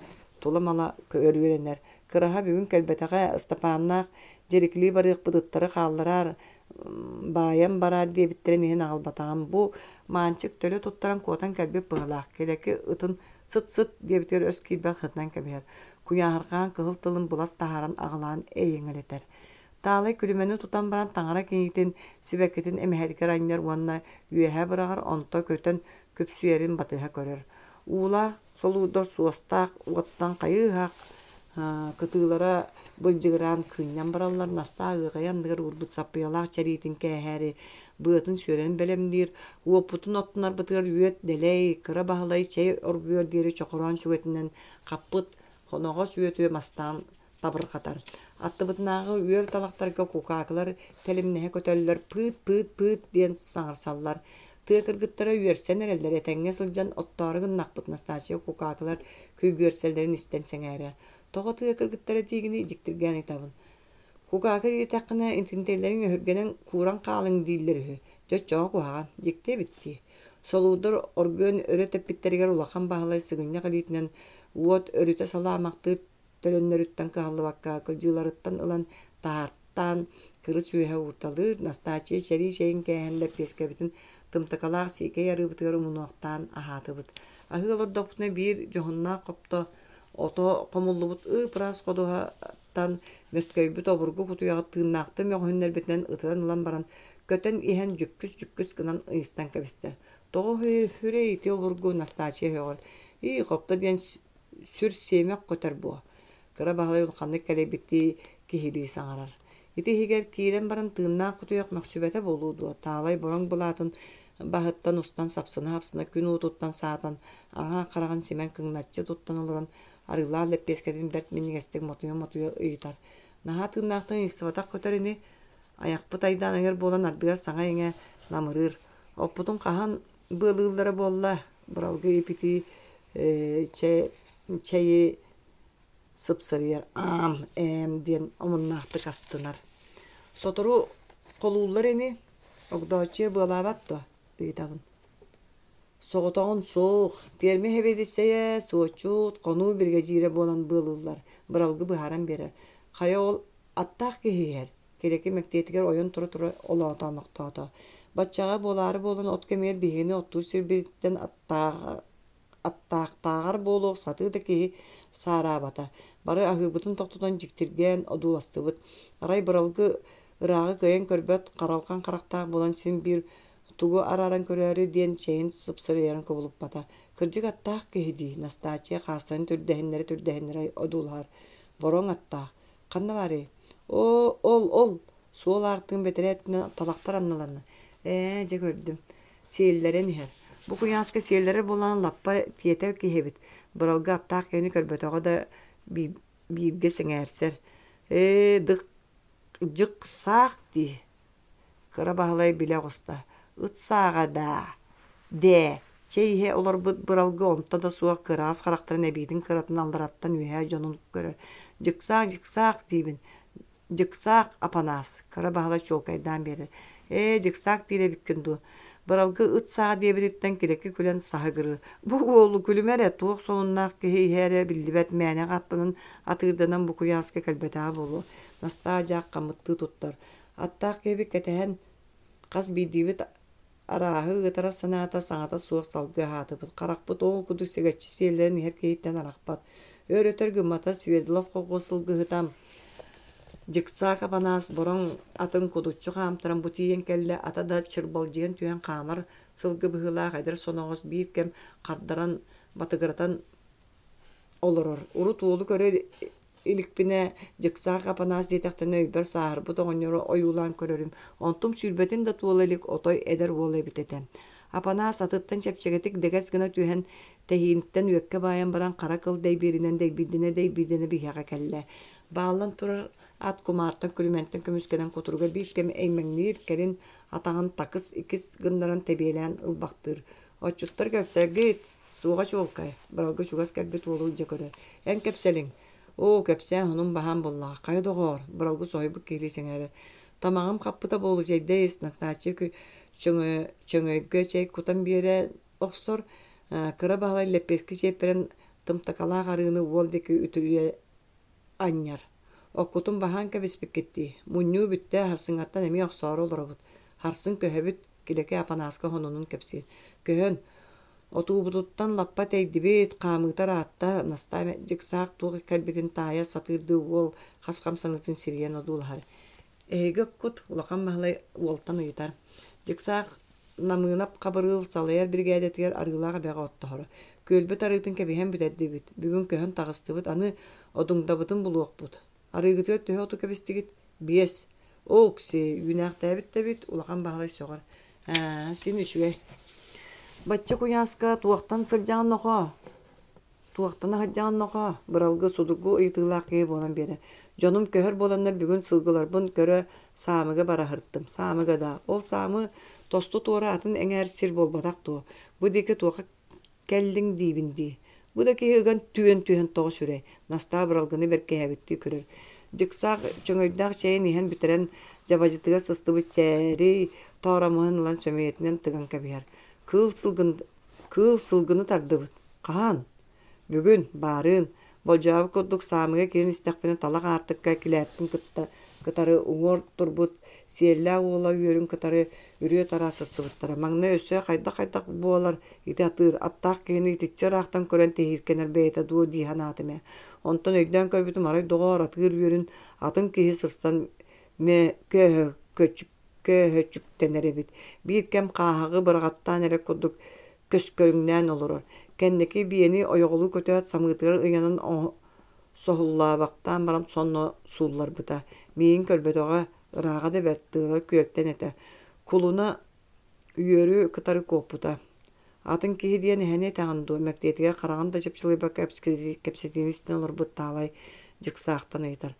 тула-мала өрүөлэнэр. Кыраһа бүгүн кэлбэтэҕэ, Ыстапааннаах дьирикилии барыахпыт ыттары хааллараар, баайан бараар диэбиттэрин иһин аҕалбатаҕым. Бу Маанчык төлө туттаран куотан кэлбит быһыылаах. Килэки ытын сыт-сыт диэбитигэр өс киирбэх сытынан кэбиһэр. Куйааһырҕаан кыһыл тылын былас таһааран аҕалаан эйэҥэлэтэр. Таалай күлүмэни тутан баран таҥара киниитин сибэккитин эмэһэтигэр анньар уонна үөһэ быраҕар, онто көтөн күпсүйэрин батыһа көрөр. Уулаах солуурдар суостаах уоттан хайыы-ыһаах Кытыылара былдьыгыраан кыынньан бараллар, Настаа ыаҕайа анныгар уурбут саппыйалаах чэриитин кээһээри быатын сүөрэн бэлэмниир, уоппутун оттунарбытыгар үөт дэлэй, кыра Баһылай чэй оргуйуор диэри чохороон сүгэтинэн хаппыт хоноҕос үөтү мастаан табырҕатар. Аттыбытынааҕы үөл талахтарга кукаакылар тэлимнэһэ көтөллөр, пыыт-пыыт-пыыт диэн саҥарсаллар. Тыа кыргыттара үөрсэн эрэллэр, этэҥҥэ сылдьан оттоору гыннахпыт Настасья кукаакылар күйгүөрсэллэрин истэн сэҥээрэр. Тоҕо тыа кыргыттара диигиний дьиктиргээн ыйытабын. Кукаакы диэтэххинэ, итинтэллэриҥ өһүргэнэн кууран хаалыҥ дииллэр үһү. Дьэ оччоҕо куһаҕан, дьикти эбит дии. Солуурдар оргуйан өрө тэппиттэригэр Улахан Баһылай сыгынньах илиитинэн уот өрүтэ салаамахтыыр төлөннөрүттэн кыһаллыбакка кылдьыыларыттан ылан таһаартаан кырыс үөһэ уурталыыр, Настааччыйа чэрии чэйин кээһэн лэппиэскэбитин тымтыкалаах сиикэй арыыбытыгар умунуохтаан аһаатыбыт. Аһыы олордохпутуна биир дьоһуннаах хопто ото хомуллубут ып-ыраас ходуһаттан мөскөйбүт обургу кутуйаҕы тыыннаахтыы мөҕүһүннэрбитинэн ытыран ылан баран көтөн иһэн дьүккүс-дьүккүс гынан ыйыстан кэбистэ. Тоҕо үһүрэй ити обургу Настааччыйа өһөҕөр «Ии, хопто диэн сүр сиэмэх көтөр буо» Кыра Баһылай улаханнык кэлэйбиттии киһилии саҥарар. Ити иһигэр киирэн баран тыыннаах кутуйах мөхсүбэтэ буолуо дуо, Таалай бороҥ былаатын баһыттан устан сапсына-сапсына күн уотуттан саатан, аҥаа хараҕын симэн кыҥначчы туттан олорон арыылаах лэппиэскэтин бэрт минньигэстик мотуйа-мотуйа ыйытар. Наһаа тыыннаахтан ыйыстыбатах көтөр ини, айахпыт айдааныгар буолан ардыгар саҥа-иҥэ намырыыр. Оппутун хаһан быалыыллара буолла, быралгы ипитии чэйи сыпсырыйар аам, ээм диэн омуннаахтык астынар. Сотору холууллар ини, Огдооччуйа быалаабат дуо? ыйытабын. Соҕотоҕун суох, пиэрмэ сэбиэдиссэйэ, суоччут, хонуу биригэдьиирэ буолан быалыыллар, быралгы быһааран биэрэр. Хайа ол аттаах киһи иһэр, Килэки мэктиэтигэр ойон тура-тура олоотоомохтоото. Баччаҕа буолаары буолан от кэмигэр биһигини оттуур сирбититтэн аттаахтааҕар буолуох сатыы да киһи саараабата. Бары аһыырбытын тохтотон дьиктиргээн одууластыбыт. Арай быралгы ырааҕы кыайан көрбөт харалҕан харахтаах буолан син биир тугу арааран көрөөрү диэн чэйин сыпсырыйарын кубулуппата. Кырдьык аттаах киһи дии, Настааччыйа хаастарын түрдэһиннэрэ-түрдэһиннэрэ одуулаһар. Бороҥ аттаах. Ханна баарый? Оо, ол, ол, суол аартыгын бэтэрээ өттүнэн талахтар анныларна. Ээ, дьэ көрдүм. Сиэллэрэн иһэр. Бу куйааска сиэллэрэр буолан лаппа тиэтэл киһи эбит. Быралгы аттаах киһини көрбөтөҕө да бииргэ сэҥээрсэр. Ээ, дык дьыксаах дии. Кыра Баһылай билэ оҕуста: «Ыт сааҕа даа, дээ, чэй иһэ олорбут быралгы онто да суох кыраас харахтарын эбиитин кыратын аллараттан үөһээ дьонун көрөр. Дьыксаах, дьыксаах диибин, дьыксаах Апанаас», Кыра Баһылай чуолкайдаан биэрэр. «Ээ, дьыксаах диир эбиккин дуу?» Быралгы ыт сааҕа диэбититтэн Килэки күлэн саһыгырыыр. «Бу уолу күлүмэ эрэ, туох сонуннаах киһи иһэ эрэ биллибэт мээнэҕэ аттанан атыырданан бу куйааска кэлбэтэҕэ буолуо», Настаа дьаах хамыттыы туттар. Аттаах киһибит кэтэһэн, хас биирдиибит арааһы ыытара санаата саҥата суох салгыы аһаатыбыт. Харахпыт ол курдук сигэччи сиэллэрэн иһэр киһиттэн арахпат. Өр-өтөр гыммата Свердлов колхоз сылгыһыта Дьыксаак Апанаас бороҥ атын кудуччу хаамтаран бу тиийэн кэллэ, ата да чырбалдьыйан түһэн хаамар сылгы быһыылаах эдэр соноҕос биир кэм хардаран батыгыратан олорор. Урут уолу көрө иликпинэ Дьыксаах Апанаас диэтэхтэринэ өйбөр сааһырбыт оҕонньору ойуулаан көрөрүм. Онтум сүүрбэтин да туола илик отой эдэр уол эбит этэ. Апанаас атыттан чэпчэкитик дэгэс гына түһэн, тэһииниттэн үөккэ баайан баран хара кыл дэйбииринэн дэйбиирдэнэ-дэйбиирдэнэ биһиэхэ кэллэ. Бааллан турар ат кумаартан күлүмэнтэн көмүскэнэн кутуруга биир кэм эймэҥниир, кэлин атаҕын такыс-икис гыннаран тэбиэлээн ылбахтыыр. Отчуттар кэпсэлгит, Суоҕа чуолкай, быралгы чугас кэлбит уолу илдьэ көрөр. Эн кэпсэлиҥ. Оо, кэпсээн сонун баһаам буоллаҕа. Хайа доҕоор, быралгы соһуйбут киһилии сэҥээрэр. Тамаҕым хаппыта буолуо чэйдэ ис, Настааччыйа чөҥөйгө чэй кутан биэрэ охсор. Кыра Баһылай лэппиэскэ чиэппэрин тымтакалаах арыыны уол диэки үтүрүйэ анньар. Оккутун баһаан кэбиспиккит дии. Мунньуу бүттэ, харсыҥҥаттан эмиэ охсоору олоробут. Харсын көһөбүт, Килэки Апанааска сонунун кэпсиир. Көһөн, отуубутуттан лаппа тэйдибит, хаамыыта ыраатта, Настаа дьыксаах туох кэлбитин таайа сатыырдыы уол хас хамсаныытын сирийэн одуулаһар. Эһиги оккут, Улахан Баһылай уолтан ыйытар. Дьыксаах Намыынап Хабырыыл салайар биригээдэтигэр Арыылаах эбэҕэ оттоһоро. Күөлбүт арыытын кэбиһэн бүтэрдибит. Бүгүн көһөн таҕыстыбыт. Аны Одуҥдабытын булуохпут. Арыыгытыгар төһө оту кэбистигит? Биэс. Оокси, үүнээхтээбит да эбит, Улахан Баһылай сөҕөр. Аа, син үчүгэй. Бачча куйааска туохтан сылдьаҕын нохоо? Туохтан аһыйдьаҕын нохоо? Быралгы судургу ыйытыылаах киһи буолан биэрэр. Дьонум көһөр буоланнар бүгүн сылгыларбын көрө Саамыга бараһыртым. Саамыга да, ол Саамы тосту туора атын эҥээр сир буолбатах дуо? Бу диэки туохха кэллиҥ диибин дии. Бу да киһи ыган түөн түһэн тоҕо сүрэй, Настаа быралгыны бэркиһээбиттии көрөр. Дьыксаах чөҥөйдөөх чэйин иһэн бүтэрэн, дьабадьытыгар сыстыбыт чээрий тооромоһун ылан сөмүйэтинэн тыган кэбиһэр. Кыыл сылгын Кыыл сылгыны тардыбыт. Хаһан? Бүгүн, баарыын, болдьообут курдук саамыга киирэн истэхпинэ талах аартыкка килээппин кытта кытары уҥуор турбут сиэллээх уола үөрүн кытары үрүө-тараа сырсыбыттара. Маҥнай өссө хайдах-хайдах буолар ити атыыр, аттаах киһини итиччэ ыраахтан көрөн тэһииркэнэр бэйэтэ дуо дии санаатым ээ. Онтон өйдөөн көрбүтүм арай доҕоор атыыр үөрүн атын киһи сырсан мэ көөһө көөһөчүктэнэр эбит. Биир кэм хааһаҕы быраҕаттаан эрэр курдук көскөрүҥнээн олорор. Кэнники биэни ойоҕолуу көтөөт самыытыгар ыйанан соһуллаабахтаан баран сонно суулларбыта. Миигин көрбөтөҕө, ырааҕа да бэрт, тыала күөлтэн этэ. Кулуна үөрү кытары куоппута. Атын киһи диэн эһэни этэҕин дуо, мэктиэтигэр хараҕын да чыпчылыйбакка кэпсэтиини истэн олорбут Таалай дьыксаахтан ыйытар.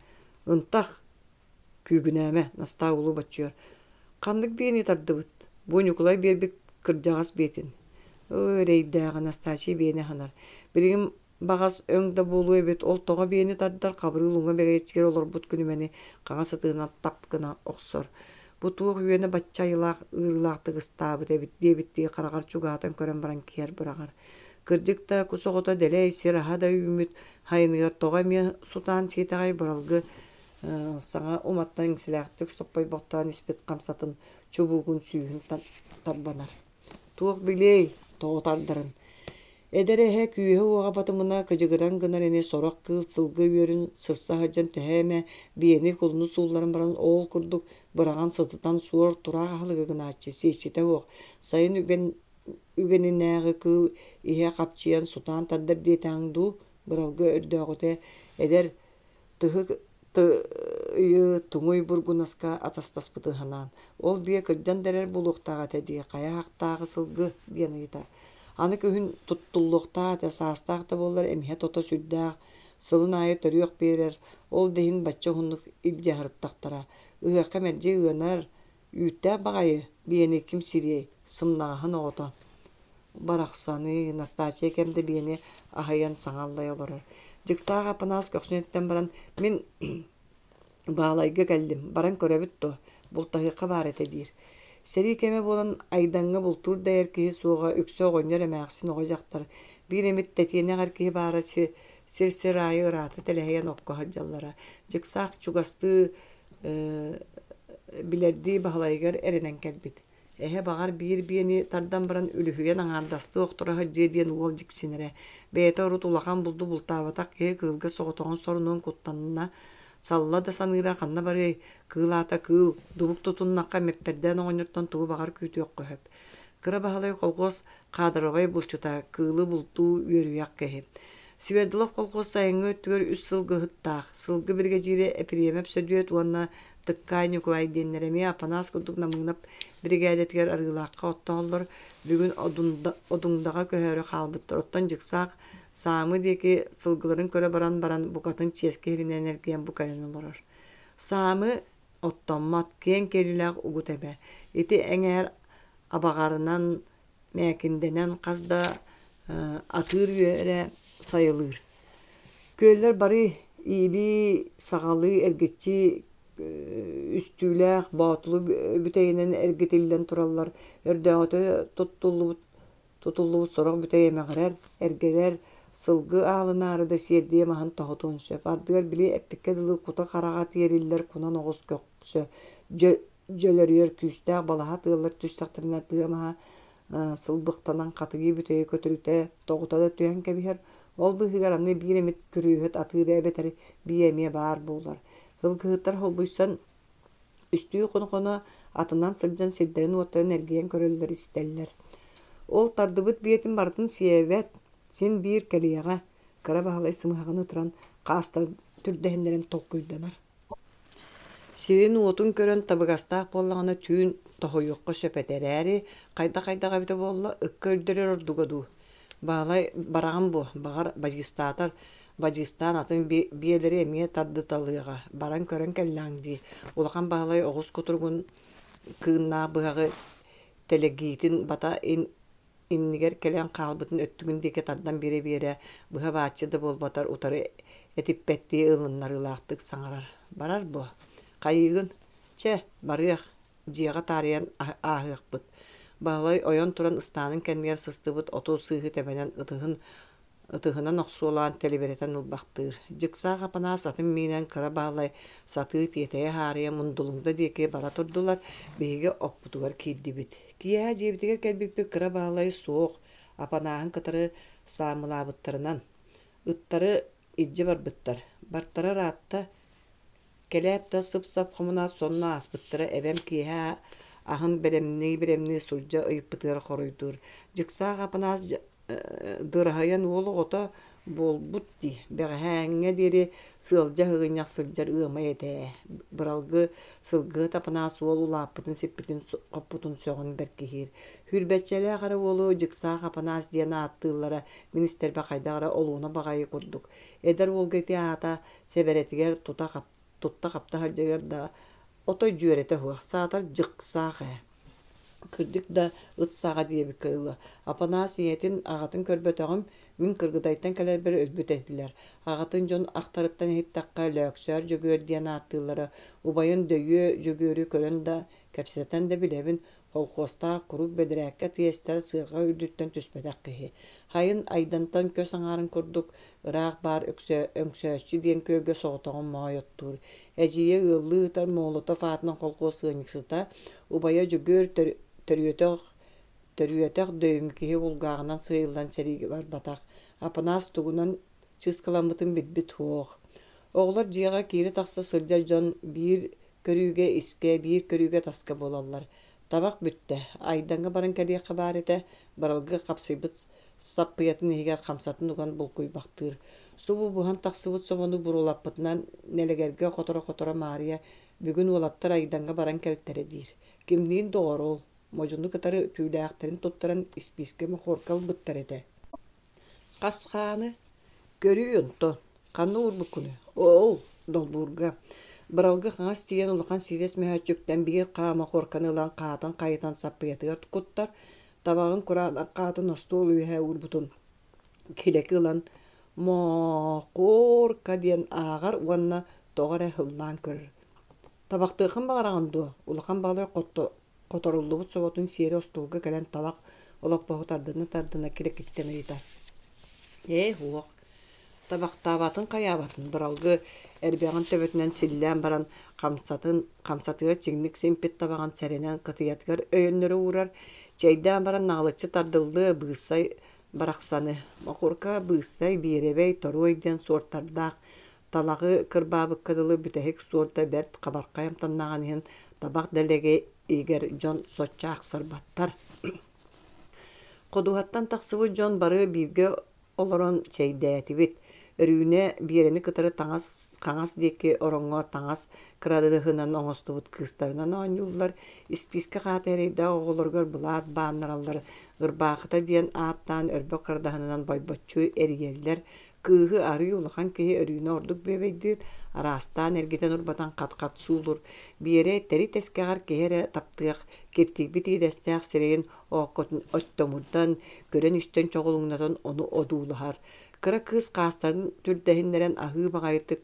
Ынтах, Күүгүнээмэ, Настаа улуу боччуйар. Ханнык биэни тардыбыт? Бу Ньукулай биэрбит кырдьаҕас биэтин. Ыы, эрэйдээҕи Настааччыйа биэни аһынар. Билигин баҕас өҥ да буолуо эбит, ол тоҕо биэни тардар Хабырыыл уҥа бэгэччигэр олорбут күнүмэни хаҥас ытыһынан тап гына охсор. Бу туох үөнэ бачча айылаах ыарыылаахтык ыстаабыт эбит диэбиттии хараҕар чугаһатан көрөн баран киэр быраҕар. Кырдьык да, кус оҕото дэлэй, сир аһа да үүммүт хайыныгар тоҕо эмиэ сутаан сиэтэҕэй быралгы Саҥа уматтан иҥсэлээхтик соппойбохтоон испит хамсатын чубугун сүүһүн тарбанар. Туох билиэй, тоҕо тардарын. Эдэр эһэ күүһэ-уоҕа батымына кыдьыгыран гынар ини сорох кыыл сылгы үөрүн сырса сылдьан төһө эмэ биэни кулуну суулларан баран оол курдук быраҕан сытытан суор тураах аһылыга гынааччы сиэччитэ суох сайын үгэн үгэнинээҕи кыыл иһэ хапчыйан сутаан тардар диэтэҕиҥ дуу быралгы өрдөөҕүтэ эдэр Тыһы ыйы туҥуй бургунаска атастаспытын санаан, ол биэ кырдьан да эрэр буолуохтаах этэ дии, хайа хахтааҕы сылгы диэн ыйытар. Аны күһүн туттуллуохтаах этэ, саастаах да буоллар эмиһэ тото сүрдээх, сылын аайы төрүөх биэрэр, ол да иһин бачча уһуннук илдьэ сырыттахтара. Ыһыахха мэлдьи ыанар, үүттээх баҕайы биэни ким сириэй, сымнаҕаһын оҕото. Барахсаны, Настааччыйа кэм да биэни аһыйан саҥа аллайа олорор. Дьыксаах Апанаас көхсүн этитэн баран, мин Баалайга кэллим, баран көрөбүт дуо, бултаһыахха баар этэ диир. Сэрии кэмэ буолан Айдаҥҥа бултуур да эр киһи суоҕа, үксэ оҕонньор, эмээхсин, оҕо-дьахтар. Биир эмит тэтиэнэх эр киһи баара сир-сир аайы ыраата тэлэһийэн окко сылдьаллара. Дьыксаах чугастыы билэрдии Баһылайыгар эрэнэн кэлбит. Эһэ баҕар биир биэни тардан баран үлүһүйэн аҥаардастыы охторо сылдьыа диэн уол дьиксинэрэ. Бэйэтэ урут улахан булду бултаабатах киһи кыылга соҕотоҕун сорунуон куттанна, салла да саныыра ханна барыай, кыыл аата кыыл, дубук тутуннахха мэптэрдээн оҕонньортон тугу баҕар күүтүөххэ сөп. Кыра Баһылай колхуос кадровай булчута, кыылы бултуу үөрүйэх киһи. Свердлов колхуос сайыҥҥы өттүгэр үс сылгыһыттаах, сылгы биригэдьиирэ Эпириэмэп Сөдүөт уонна Тыккаай Ньукулай диэннэр эмиэ Апанаас курдук Намыынап биригээдэтигэр Арыылаахха оттоһоллор, бүгүн Одуҥдаҕа көһөөрү хаалбыттар. Оттон Дьыксаах Саамы диэки сылгыларын көрө баран баран букатын чиэски иһиринэн эргийэн бу кэлэн олорор. Саамы оттоммот, киэҥ киэлилээх угут эбэ. Ити эҥээр абаҕарынан, мээкиндэнэн хас да атыыр үөрэ сайылыыр. Күөллэр бары иилии-саҕалыы эргиччи үстүүлээх боотулу бүтэйинэн эргитиллэн тураллар. Өрдөөҕүтэ туттуллубут тутуллубут сорох бүтэй эмэҕирэр, эргэрэр, сылгы аалынаары да сиэрдийэ маһын тоһутуон сөп. Ардыгар били эппиккэ дылы кута хараҕа тиэриллэр кунан оҕус көхсө дьөлөрүйэр күүстээх балаһа тыаллар түстэхтэринэ тыа маһа сылбыктанан хатыйыы бүтэйи көтүрүтэ тоҕута да түһэн кэбиһэр. Ол быыһыгар аны биир эмит күрүөһүт атыыра эбэтэр биэ эмиэ баар буолар. Сылгыһыттар холбуйсан үстүү хоно-хоно атынан сылдьан сирдэрин-уоттарын эргийэн көрөллөр-истэллэр. Ол тардыбыт биэтин барытын сиэбэт. Син биир кэлиэҕэ, Кыра Баһылай сымыһаҕын ытыран, хаастарын түрдэһиннэрэн толкуйданар. Сирин-уотун көрөн табыгастаах буоллаҕына түүн тоһуйуохха сөп этэ эрээри, хайдах-хайдах эбитэ буолла, ыкка үрдэрэр ордуга дуу. Баһылай бараҕын буо, баҕар, бадьыыстаатар, бадьыыстаан атын биэлэри эмиэ тардыталыаҕа, баран көрөн кэллэҕиҥ дии. Улахан Баһылай оҕус кутуругун кыыннаах быһаҕы тэлэгиитин бата иннигэр кэлэн хаалбытын өттүгүн диэки тардан биэрэ-биэрэ, быһа-бааччы да буолбатар утары этиппэттии ылыннарыылаахтык саҥарар: «Барар буо, хайыыгын? Чэ, барыах, дьиэҕэ таарыйан ааһыахпыт» Баһылай ойон туран ыстаанын кэннигэр сыстыбыт оту сыыһы тэбэнэн ытыһын ытыһынан охсуолаан тэлибирэтэн ылбахтыыр. Дьыксаах Апанаас атын миинэн Кыра Баһылай сатыы тиэтэйэ-хаарыйа Мундулуҥда диэки бара турдулар, биһиги оппутугар киирдибит. Киэһэ дьиэбитигэр кэлбиппит Кыра Баһылай суох, Апанааһын кытары саамылаабыттарынан. Ыттары илдьэ барбыттар. Бартара ыраатта, кэлээт да сып-сап хомунаат сонно ааспыттара эбэм киэһэ аһын бэлэмнии-бэлэмнии сурдьа ыйыппытыгар хоруйдуур. Дьыксаах Апанаас дыраһайан уол оҕото буолбут дии, бэҕэһээҥҥэ диэри сыалдьа сыгынньах сылдьар ыамай этэ ээ, быралгы сылгыһыт Апанаас уол улааппытын сиппитин хоппутун сөҕөн бэркиһиир. Сүүрбэччэлээх эрэ уолу Дьыксаах Апанаас диэн ааттыыллара мин истэрбэр хайдах эрэ олуона баҕайы курдук. Эдэр уолга ити аата сэбэрэтигэр тутта-хапта сылдьарыгар да отой дьүөрэтэ суох, саатар Дьыксаах ээ. Кырдьык да, ыт саҕа диэбиккэ дылы, Апанаас ийэтин, аҕатын көрбөтөҕүм, мин Кыргыдайтан кэлэрбэр өлбүт этилэр. Аҕатын дьон ахтарыттан иһиттэххэ, Лөөксөөр Дьөгүөр диэн ааттыыллара, убайын Дөйүө Дьөгүөрү көрөн да, кэпсэтэн да билэбин, холкуостаах куруук бэдэрээккэ тиэстэр сыарҕа үрдүттэн түспэтэх киһи. Хайын Айдантан көс аҥаарын курдук ыраах баар Өҥсөөччү диэн күөлгэ соҕотоҕун моой оттуур. Эдьиийэ ыаллыы ыытар Молотов аатынан холкуос ыанньыксыта, убайа Дьөгүөр төрүөтэх төрүөтэх дөйүҥү киһи кулгааҕынан сыыйыллан сэриигэ барбатах. Апанаас тугунан чыыскаламмытын билбит суох. Оҕолор дьиэҕэ киирэ-тахса сылдьар дьон биир көрүүгэ искэ, биир көрүүгэ таска буолаллар. Табах бүттэ, Айдаҥҥа баран кэлиэххэ баар этэ, барылга хапсыйбыт саппыйатын иһигэр хамсатын уган булкуйбахтыыр. Субу буһан тахсыбыт собону буруолаппытынан нэлэгэргэ хоторо-хоторо Маарыйа бүгүн уолаттар Айдаҥҥа баран кэлтэрэ диир. Кимниин доҕор ол, модьуну кытары түүлээхтэрин туттаран испиискэ мохуорка ылбыттар этэ. Хас хааны? Көрүүй онтон, ханна уурбуккунуй? Ол, долбуурга. Быралгы хаҥас тиийэн улахан сиидэс мөһөөччүктэн биир хаа мохуорканы ылан хаатын хайытан саппыйатыгар куттар, табаҕын кураанах хаатын остуол үөһэ уурбутун килэки ылан «Моокуорка» диэн ааҕар уонна тоҕо эрэ һыллаан көрөр. «Табахтыаххын баҕараҕын дуо?» Улахан баҕалай хоторуллубут соботун сиэри остуолга кэлэн талах олоппоһу тардына-тардына килэкиттэн ыйытар. «Ээ, суох Табахтаабатын хайаабатын быралгы эрбэҕин төбөтүнэн силлээн баран хамсатын хамсатыгар чиҥник симпит табаҕын сэрэнэн кытыйатыгар өйөннөрө уурар, чэйдээн баран наҕылыччы тардыллыа быыссай барахсаны, мохуорка быыссай, биэрэбэй, торуой диэн суортардаах талаҕы кырбаабыкка дылы бүтэһик суорда бэрт хабархай амтаннааҕын иһин табах дэлэгэйигэр дьон соччо ахсарбаттар. Ходуһаттан тахсыбыт дьон бары бииргэ олорон чэйдээтибит. Өрүүнэ Биэрэни кытары таҥас хаҥас диэки ороҥҥо таҥас кырадаһынан оҥостубут кыыстарынан оонньууллар, испиискэ хаата эрэйдээх оҕолоругар былаат бааннараллар, ырбаахыта диэн ааттаан өрбөх кырадаһынынан бойбоччу эрийэллэр, кыыһы арыый улахан киһи Өрүүнэ ордук бүөбэйдиир, араастаан эргитэн-урбатан хат-хат суулуур. Биэрэ тэри-тэскэҕэр киһи эрэ таптыах, киртийбит иэдэстээх сирэйин ооккотун оттомурдан, көрөн-истэн чоҕулуҥнатан ону одуулаһар. Кыра кыыс хаастарын түрдэһиннэрэн аһыы баҕайытык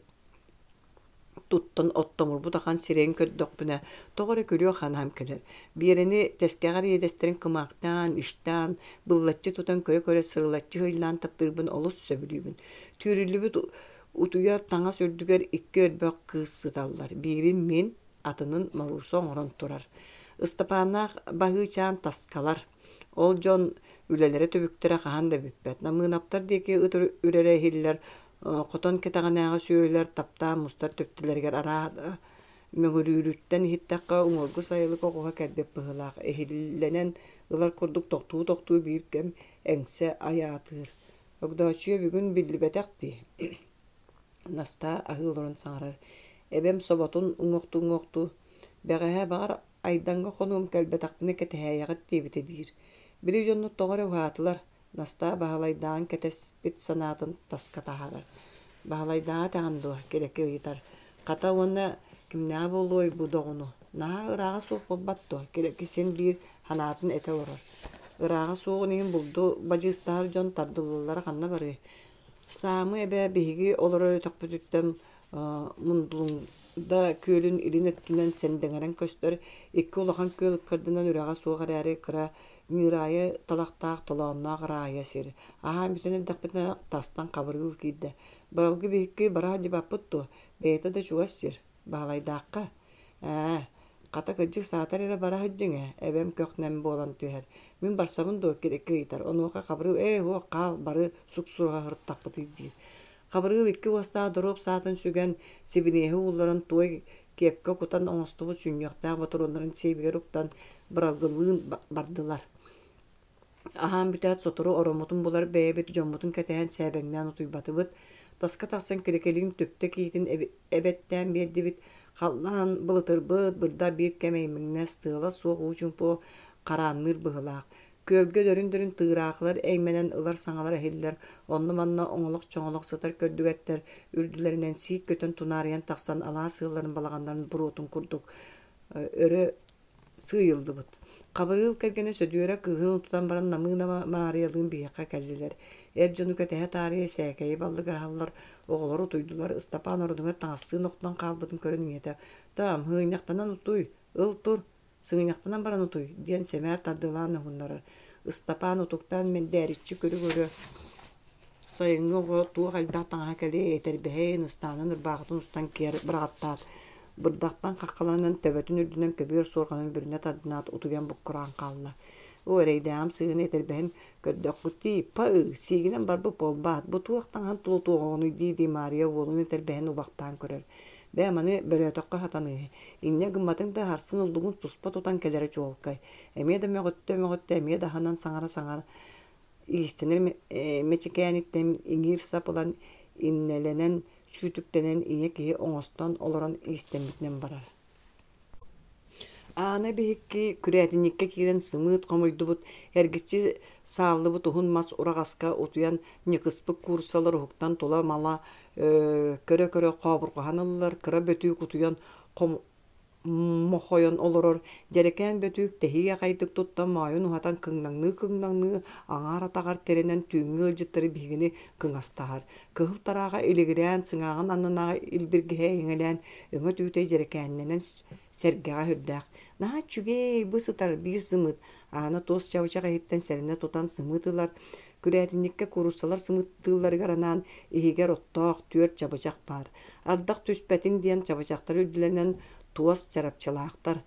туттан оттомурбут ахан сирэйин көрдөхпүнэ, тоҕо эрэ күлүөх санаам кэлэр. Биэрэни тэскэҕэр иэдэстэрин кымаахтаан, ыстаан, быллаччы тутан көрө-көрө сырылаччы ыһыйлаан таптыырбын олус сөбүлүүбүн. Түүрүллүбүт утуйар таҥас үрдүгэр икки өрбөх кыыс сыталлар. Биирин мин, атынын Морууса оҥорон турар. Ыстапааннаах Баһыычаан таскалар. Ол дьон үлэлэрэ түбүктэрэ хаһан да бүппэт. Намыынаптар диэки ыт үрэрэ иһиллэр, хотон кэтэҕинээҕи сүөһүлэр таптаан мустар түптэлэригэр арааһа мөҥүрүүрүттэн иһиттэххэ уҥуоргу сайылык оҕуһа кэлбит быһыылаах иһиллэнэн ылар курдук тохтуу-тохтуу биир кэм эҥсэ айаатыыр. Огдооччуйа бүгүн биллибэтэх дии Настаа аһыы олорон саҥарар: «Эбэм соботун уҥуохтуу-уҥуохтуу, бэҕэһээ баҕар Айдаҥҥа хонуом кэлбэтэхпинэ кэтэһээйэҕит диэбитэ диир. Били дьоннор тоҕо эрэ уһаатылар, Настаа Баһылайдааҕын кэтэспит санаатын таска таһаарар. «Баһылайдааҕы этэҕин дуо?» Килэки ыйытар. «Хата уонна кимнээҕэ буолуой бу доҕону? Наһаа ырааҕа суох буолбат дуо?» Килэки син биир санаатын этэ олорор. «Ырааҕа суоҕун иһин булду бадьыыстаһар дьон тардыллаллара ханна барыай? Саамы эбээ биһиги олорор өтөхпүтүттэн Мундулуҥда күөлүн илин өттүнэн сэндэҥэрэн көстөр, икки улахан күөл ыккардынан үрэҕэ суох эрээри кыра ньыыраайы талахтаах толоонноох ыраайа сир. Аһаан бүтэн эрдэхпитинэ тастан Хабырыыл киирдэ: «Быралгы биһикки бара сылдьыбаппыт дуо? Бэйэтэ да чугас сир. Баһылайдаахха Ээ, хата кырдьык саатар эрэ бара сылдьыҥ ээ, эбэм көх-нэм буолан түһэр. Мин барсабын дуо Кирэкки ыйытар. Онуоха Хабырыыл ээ уох хаал бары суксуруһа сырыттахпытый диир. Хабырыыл икки уостаах доруоп саатын сүгэн, сибиниэһи уулларан туой киэпкэ кутан оҥостубут сүнньүөхтээх ботуруоннарын сиэбигэр уктан быралгылыын бардылар. Аһаан бүтээт сотору ороммутун булар бэйэбит дьоммутун кэтэһэн сээбэҥнээн утуйбатыбыт. Таска тахсан Кирикэлиин түптэ киитин эбэттээн биэрдибит. Халлаан былытырбыт, бырда биир кэм эймэҥнэс, тыала суох уу чуумпу хараанныыр быһыылаах. Күөлгэ дөрүн-дөрүн тыыраахылар эймэнэн ылар саҥалара иһиллэр, онно-манна оҥолох-чоҥолох сытар көрдүгэттэр үрдүлэринэн сиик көтөн тунаарыйан тахсан алаас ыалларын балаҕаннарын буруотун курдук өрө сыыйыллыбыт. Хабырыыл кэргэнэ Сөдүөрэ кыыһын утутан баран Намыына Маарыйалыын биһиэхэ кэллилэр. Эр дьону кэтэһэ таарыйа сээкэйи баллыгыраһаллар, оҕолор утуйдулар. Ыстапаан орунугар таҥастыын охтон хаалбытын көрөн ийэтэ: «Тоом, һыынньахтанан утуй, ыл тур, сыгынньахтанан баран утуй» диэн сэмээр тардыалаан уһуннарар. Ыстапаан утуктаан мэндээриччи көрө-көрө Сайыҥҥы оҕо туох элбэх таҥаһа кэлиэй, этэрбэһин, ыстаанын, ырбаахытын устан киэр быраҕаттаат, бырдахтан хаххаланан төбөтүн үрдүнэн көбүөр суорҕанын бүрүнэ тардынаат утуйан буккураан хаалла. Оо, эрэйдээҕим сыыһын этэрбэһин көрдөххүт дии, па-ыы, сиигинэн барбыт буолбаат, бу туох таҥаһын тулутуоҕуҥуй дии-дии Маарыйа уолун этэрбэһин убахтаан көрөр. Бээ, маны бөрөөтөххө сатаныыһы, инньэ гымматыҥ да сарсын уллугун туспа тутан кэлэрэ чуолкай. Эмиэ да мөҕүттэ-мөҕүттэ, эмиэ да аһынан саҥара-саҥара Иистэнэр мэчикээниттэн иҥиир сап ылан иннэлэнэн, сүүтүктэнэн ийэ киһи оҥостон олорон иистэммитинэн барар. Аана биһикки күрээтинньиккэ киирэн сымыыт хомуйдубут, эргиччи сааллыбыт уһун мас ураҕаска утуйан ньыкыспыт кууруссалар уһуктан тула-мала көрө-көрө хообурҕаһан ыллылар, кыра бөтүүк утуйан мохойон олорор дьэрэкээн бөтүүк тэһии аҕайдык туттан моойун уһатан кыҥнаҥныы-кыҥнаҥныы аҥаар атаҕар тирэнэн түүҥҥү ыалдьыттары биһигини кыҥастаһар. Кыһыл тарааҕа илигирээн сыҥааҕын аннынааҕы илбиргэһэ эйэҥэлээн өҥө түүтэ дьэрэкээннэнэн сэргэҕэ сүрдээх. Наһаа үчүгэй бу сытар биир сымыыт Аана туос чабычах иһиттэн сэрэнэ тутан сымыыт ылар. Күрээтинньиккэ кууруссалар сымыыттыылларыгар анаан иһигэр оттоох түөрт чабычах баар. Ардах түспэтин диэн чабычахтар үрдүлэринэн туос чарапчылаахтар.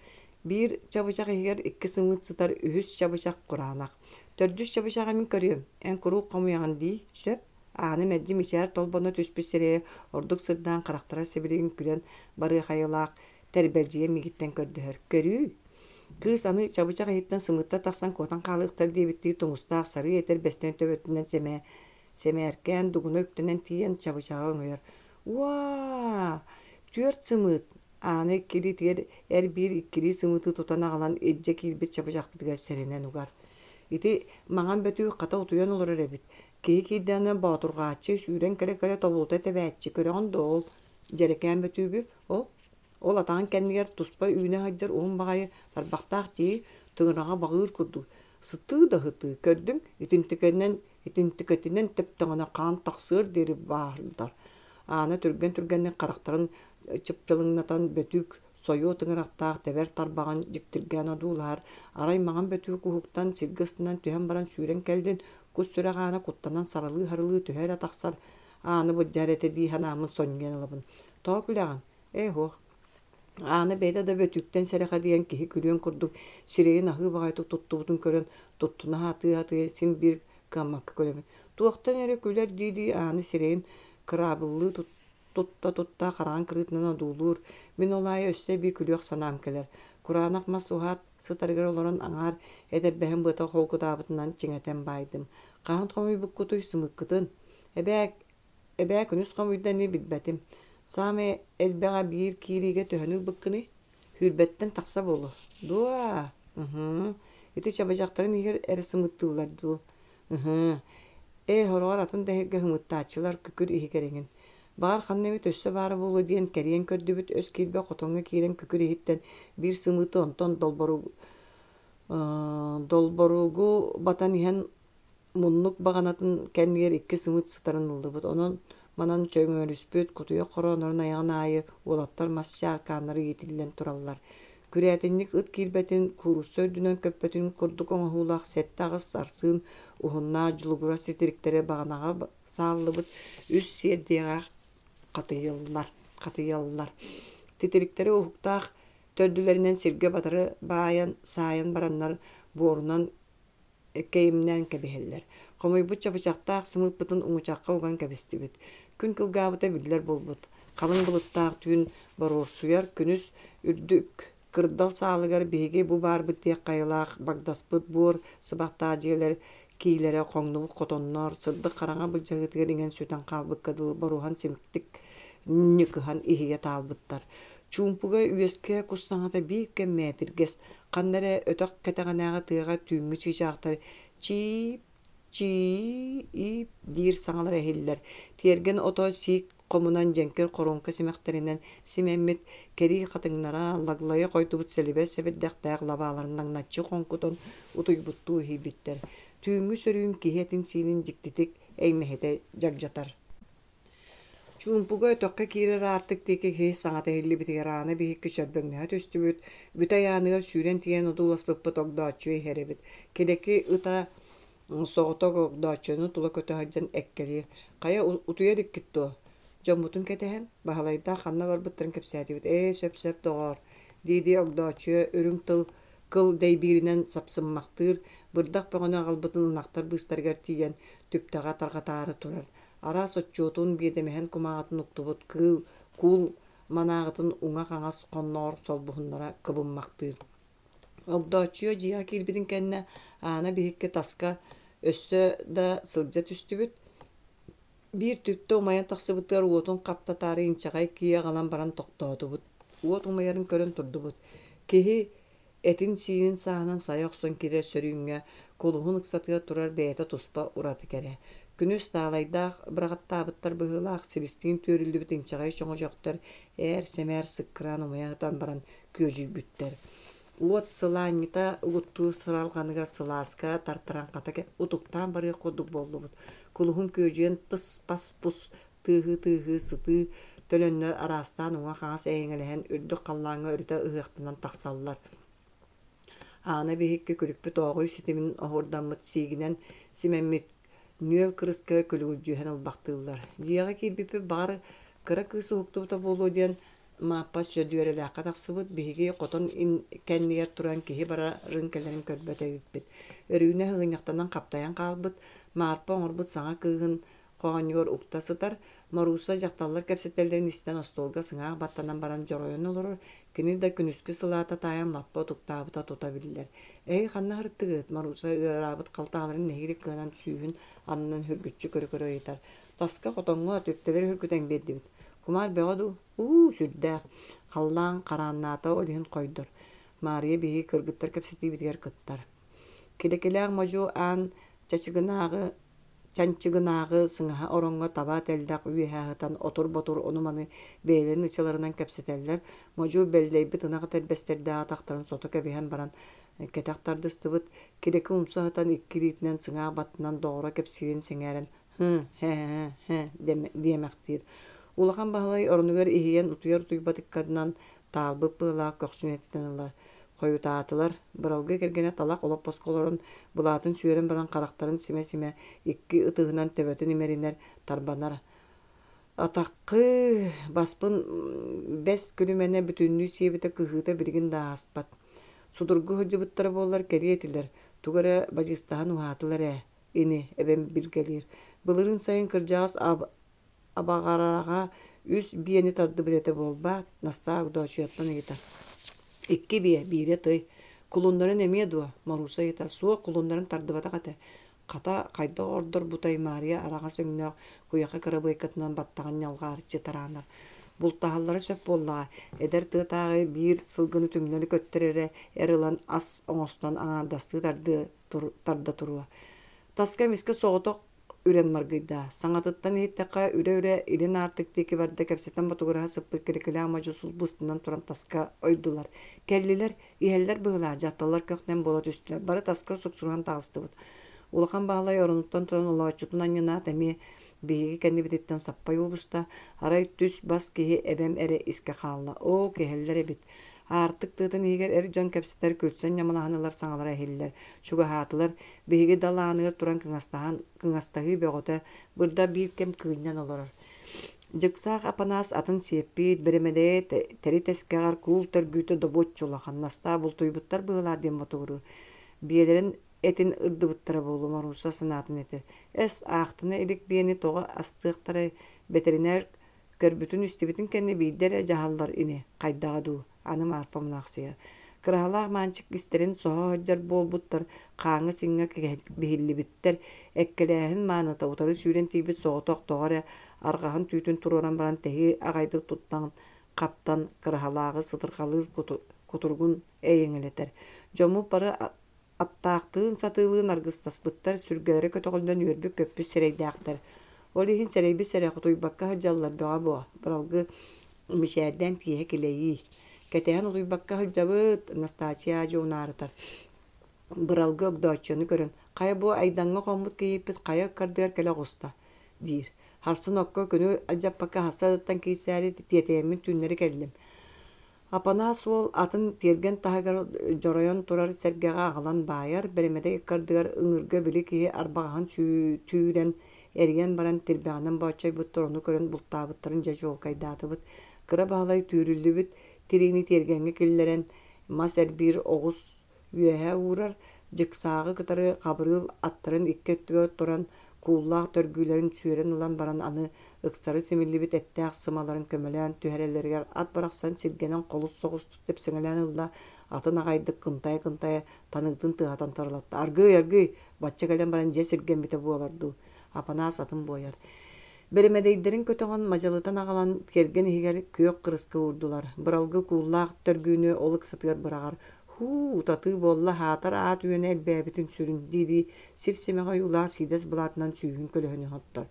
Биир чабычах иһигэр икки сымыыт сытар, үһүс чабычах кураанах. Төрдүс чабычаҕы мин көрүөм, эн куруук хомуйаҕын дии, сөп? Аана мэлдьи мичээр толбоно түспүт сирэйэ ордук сырдаан харахтара сибилигин күлэн барыахайылаах тэрбэлдьийэ миигиттэн көрдөһөр. Көрүүй, Кыыс аны чабычах иһиттэн сымыытта тахсан куотан хаалыахтар диэбиттии тумустаах сарыы этэрбэстэрин төбөтүнэн сэмээ сэмээркээн дугуна үктэнэн тиийэн чабычаҕы өҥөйөр. Уаа! Түөрт сымыыт! Аана иккилиитигэр эр биир иккилии сымыыты тутан аҕалан илдьэ киирбит чабычахпытыгар сэрэнэн угар. Ити маҥан бөтүүк хата утуйан олорор эбит. Киһи киирдэҕинэ боотурҕааччы сүүрэн кэлэ-кэлэ тобулута тэбээччи көрөҕүн дуо ол дьэрэкээн бөтүүгү ол Ол атаҕын кэннигэр туспа үүнэ сылдьар уһун баҕайы тарбахтаах тии тыҥыраҕа баҕыыр курдук сытыы да сытыы көрдүҥ итинтикэнэн итинтикэтинэн тэптэҕинэ хаан тахсыар диэри бааһырдар. Аана түргэн-түргэнник харахтарын чыпчылыҥнатан бөтүүк сойуо тыҥырахтаах тэбэр тарбаҕын дьиктиргээн одуулаһар. Арай маҥан бөтүүк уһуктан сиргэ ыстанан түһэн баран сүүрэн кэллин, кус сүрэх аана куттанан саралыы-сарылыы түһэ эрэ тахсар ааны былдьаһар этэ дии санааммын сонньуйан ылабын. Тоҕо күлэҕин? Ээ суох, Аана бэйэтэ да бөтүүктэн сэрэхэдийэн киһи күлүөн курдук сирэйин аһыы баҕайытык туттубутун көрөн туттуна сатыы-сатыы син биир кыаммакка күлэбин. Туохтан эрэ күлэр дии-дии Аана сирэйин кыраабыллыы тутта-тутта хараҕын кырыытынан одуулуур. Мин ол аайы өссө эбии күлүөх санаам кэлэр. Кураанах мас уһаат сытарыгар олорон аҥаар этэрбэһин быата холкутаабытынан чиҥэтэн баайдым. Хаһан хомуйбуккутуй сымыыккытын? Эбээ, эбээ күнүс хомуйда ини билбэтим. Саамай элбэҕэ биир киириигэ төһөнү ылбыккыный? Сүүрбэттэн тахса буолуо. Дуо? Ыһыы. Ити чабычахтарын иһигэр эрэ сымыыттыыллар дуу? Ыһыы. Ээ, сороҕор атын да иһиргэ сымыыттааччылар күкүр иһигэр эҥин. Баҕар ханна эмит өссө баара буолуо диэн кэрийэн көрдүбүт, өс киирбэх хотоҥҥо киирэн күкүр иһиттэн биир сымыыты онтон долборугу долборугу батан иһэн Муннук баҕанатын кэннигэр икки сымыыт сытарын ыллыбыт, онон манан чөҥөрүспүт, кутуйах хорооннорун айаҕын аайы уолаттар мас чааркааннара иитиллэн тураллар. Күрээтинньик ыт киирбэтин, куурусса үрдүнэн көппөтүн курдук оҥоһуулаах сэттэ-аҕыс арсыын уһуннаах дьулугурас титириктэрэ баҕанаҕа сааллыбыт үс сиэрдийэҕэ хатыйыллар хатыйаллар. Титириктэри уһуктаах төрдүлэринэн сиргэ батары баайан, саайан бараннар буорунан кэйимнээн кэбиһэллэр. Хомуйбут чабычахтаах сымыыппытын уҥучахха уган кэбистибит. Күн кылгаабыта биллэр буолбут. Халыҥ былыттаах түүн боруорсуйар, күнүс үрдүк кырдал саалыгар биһиги бу баарбыт диэх хайалаах багдаспыт буор сыбахтаах дьиэлэр киилэрэ хоҥнубут хотоннор сырдык хараҥа былдьаһыытыгар иҥэн сүтэн хаалбыкка дылы боруһан симиктик ньыкыһан иһийэ таалбыттар. Чуумпуга үөскэ кус саҥата биир кэм мээтиргэс, Ханна эрэ өтөх кэтэҕинээҕи тыаҕа түүҥҥү чыычаахтар чиип чиип диир саҥалара иһиллэр. Тиэргэн ото сиик хомунан дьэҥкир хоруоҥка симэхтэринэн симэммит кэрии хатыҥнара лаглайа хойдубут сэлибэр сэбирдэхтээх лабааларын наҥначчы хоҥкутан утуйбуттуу иһийбиттэр. Түүҥҥү сөрүүн киһи этин-сиинин дьиктитик эймэһитэ дьагдьатар. Чуумпуга өтөххө киирэр аартык диэки киһи саҥата иһиллибитигэр Аана биһикки чөрбөҥнөһө түстүбүт, бүтэй ааныгар сүүрэн тиийэн одууласпыппыт огдооччу иһэр эбит. Килэки ыта соҕотох огдооччуну тула көтө сылдьан эккэлиир: «Хайа, утуйа иликкит дуо?» Дьоммутун кэтэһэн, Баһылайдаах ханна барбыттарын кэпсээтибит. «Ээ, сөп-сөп, доҕоор» дии-дии Огдооччуйа үрүҥ тыл кыл дэйбииринэн сапсыммахтыыр, бырдах бөҕөнү аҕалбытын ынахтар быыстарыгар тиийэн, түптэҕэ тарҕатаары турар. Араас отчуотун, биэдэмэһин кумааҕытын уктубут кыыл куул манааҕытын уҥа-хаҥас хонноҕор солбуһуннара кыбыммахтыыр. Огдооччуйа дьиэҕэ киирбитин кэннэ Аана биһикки таска өссө да сылдьа түстүбүт. Биир түптэ умайан тахсыбытыгар уотун хаптатаары инчэҕэй кии аҕалан баран тохтоотубут. Уот умайарын көрөн турдубут. Киһи Этин-сиинин сааһынан сайа охсон киирэр сөрүүҥҥэ кулуһун ыксатыгар турар бэйэтэ туспа ураты кэрэ. Күнүс таалайдаах быраҕаттаабыттар быһыылаах силистиин түөрүллүбүт инчэҕэй чоҥочохтор ээр-сэмээр сыккыраан умайа сытан баран күөдьүйбүттэр. Уот сылаанньыта угуттуур сыралҕаныгар сылааска тартаран хата утуктаан барыах курдук буоллубут. Кулуһун күөдьүйэн тыс-пас-пус тыаһыы-тыаһыы сытыы төлөннөр араастаан уҥа-хаҥас эйэҥэлэһэн үрдүк халлааҥҥа өрүтэ ыһыахтанан тахсаллар. Аана биһикки күлүкпүт ооҕуй ситимин оһуордаммыт сиигинэн симэммит нүөл кырыска күлүгүлдьүһэн ылбахтыыллар. Дьиэҕэ киирбиппит баҕар кыра кыыс уһуктубута буолуо диэн Мааппа Сөдүөрэлээххэ тахсыбыт, биһиги хотон кэннигэр туран киһи барарын-кэлэрин көрбөт эбиппит. Өрүүнэ ыһыгынньахтанан хаптайан хаалбыт, Маарпа оҥорбут саҥа кыыһын хоонньугар укта сытар, Морууса дьахталлар кэпсэтэллэрин истэн остуолга сыҥаах баттанан баран дьоройон олорор, кини да күнүскү сылаата таайан лаппа утуктаабыта тута биллэр. «Эһи ханна сырыттыгыт?» Морууса ыараабыт халтаһаларын нэһиилэ кыанан сүүһүн аннынан үргүччү көрө-көрө ыйытар. «Таска хотоҥҥо түптэлэри үргүтэн биэрдибит. Кумаар бөҕө дуу? Уу, сүрдээх. Халлаан харааннаата ол иһин хойдор». Маарыйа биһиги кыргыттар кэпсэтиибитигэр кыттар. Килэкилээх модьу аан чачыгынааҕы Чанчыгынааҕы сыҥаһа ороҥҥо таба тэллэх үөһэ сытан отур-ботур ону-маны бэйэлэрин ычаларынан кэпсэтэллэр, модьу бэллэйбит ынах этэрбэстэрдээх атахтарын сото кэбиһэн баран кэтэх тардыстыбыт, килэки умса сытан икки илиитинэн сыҥаах баттынан доҕоро кэпсиирин сэҥээрэн «һы, һэ-һэ-һэ» диэмэхтиир. Улахан Баһылай оронугар иһийэн утуйар утуйбат ыккардынан таалбыт быалаах көхсүн этитэн ылар. Хойутаатылар, Быралгы кэргэнэ талах олоппоско олорон, былаатын сүөрэн баран харахтарын симэ-симэ, икки ытыһынан төбөтүн имэринэр, тарбанар. Атаххы баспын бэс күлүмэнэ бүтүннүү сиэбитэ кыһыыта билигин да ааспат. Судургу сылдьыбыттара буоллар кэлиэ этилэр, тугу эрэ бадьыыстаһан уһаатылар ээ, ини, эбэм билгэлиир. Былырыын сайын кырдьаҕас Абаҕараҕа үс биэни тардыбыт этэ буолбаат, Настаа Огдооччуйаттан ыйытар. Икки биэ, биирэ тый. Кулуннарын эмиэ дуо? Морууса ыйытар. Суох, кулуннарын тардыбатах этэ. Хата, хайдах ордорбутай Маарыйа араҕас өҥнөөх куйаха кырабыайкатынан баттаҕын ньалҕаарыччы тараанар. Бултаһаллара сөп буоллаҕа, эдэр тыатааҕы биир сылгыны түҥнэри көттөр эрэ эр ылан ас оҥостон аҥаардастыы тардыа тарда туруо. Таска эмискэ соҕотох үрэн маргыйда. Саҥатыттан иһиттэххэ, үрэ-үрэ илин аартык диэки барда кэпсэтэн ботугураһа сыппыт кирикилээх модьу сулбустанан туран таска ойдулар. Кэллилэр, иһэллэр быһыылаах дьахталлар көх-нэм буола түстүлэр. Бары таска суксуруһан таҕыстыбыт. Улахан Баһылай оронуттан туран олооччутун анньынаат эмиэ биһиги кэннибититтэн саппай уобуста. Арай түс-бас киһи эбэм эрэ искэ хаалла. Оо, киһэллэр эбит. Аартык тыатын иһигэр эр дьон кэпсэтэр, күлсэн ньамалаһан ылар саҥалара иһиллэр. Чугаһаатылар, биһиги дал ааныгар туран кыҥастаһан, кыҥастаһыы бөҕөтө, бырда биир кэм кыынньан олорор. Дьыксаах Апанаас атын сиэппит, бэрэмэдэйэ тэри тэскэҕэр куул төргүүтэ добуоччу улахан, Настаа бултуйбуттар быһыылаах диэн ботугуруур. Биэлэрин этин ырдыбыттара буолуо Морууса санаатын этэр. Эс, аахтына илик биэни тоҕо астыахтарай, бэтэринээр Көрбүтүн-истибитин кэннэ биирдэ эрэ дьаһаллар ини, хайдаҕа дуу, аны Маарпа мунаахсыйар. Кыраһалаах Маанчык истэрин соһо сылдьар буолбуттар, хааҥҥа-сиҥҥэ биһиллибиттэр, эккэлээһин мааныта утары сүүрэн тиийбит соҕотох тоҕо эрэ арҕаһын түүтүн туруоран баран тэһии аҕайдык туттан хаптан кыраһалааҕы сытырҕалыыр кутуругун эйэҥэлэтэр. Дьоммут бары Аттаахтыын, сатыылыын аргыстаспыттар, сүргэлэрэ көтөҕүллэн үөрбүт-көппүт сирэйдээхтэр. Ол иһин сэрэйбит сэрэх утуйбакка сылдьаллар бөҕө буо, быралгы мичээрдээн тииһэ килэйии. Кэтэһэн утуйбакка сылдьабыт, Настааччыйа аа-дьуо унаарытар. Быралгы Огдооччуйаны көрөн, «Хайа бу Айдаҥҥа хоммут кийииппит хайа ыккардыгар кэлэ оҕуста?» диир. Харсын окко күнү алдьаппакка хаста киирсээри тиэтэйэммин түүннэри кэллим. Апанаас уол атын тиэргэн таһыгар дьоройон турар сэргэҕэ аҕалан баайар, бэрэмэдэй ыккардыгар ыҥыырга били киһи арбаҕаһын түүрэн, эрийэн баран тирбэҕинэн бооччойбуттар, ону көрөн бултаабыттарын дьэ чуолкайдаатыбыт. Кыра Баһылай түүрүллүбүт тириини тиэргэҥҥэ киллэрэн, мас эрбиир оҕус үөһэ уурар, дьыксааҕы кытары Хабырыыл аттарын икки өттүгэр туран кууллаах төргүүлэрин сүөрэн ылан баран аны ыксары симиллибит эттээх сымаларын көмөлөөн түһэрэллэригэр ат барахсан сиргэнэн холус соҕустук тэпсэҥэлээн ылла, атын аҕайдык кынтайа-кынтайа таныытын тыаһатан таралатта. «Аргыый, аргыый, бачча кэлэн баран дьиэ сиргэммитэ буолар дуу?» Апанаас атын буойар. Бэрэмэдэйдэрин көтөҕөн мадьалытан аҕалан кэргэн иһигэр күөх кырыска уурдулар. Быралгы кууллаах төргүүнү ол ыксатыгар быраҕар. Һуу, утатыы буолла, аһаатар аат үөнэ элбээбитин сүрүн, дии-дии сир симэҕэ ойуулаах сиидэс былаатынан сүүһүн көлөһүнүн оттор.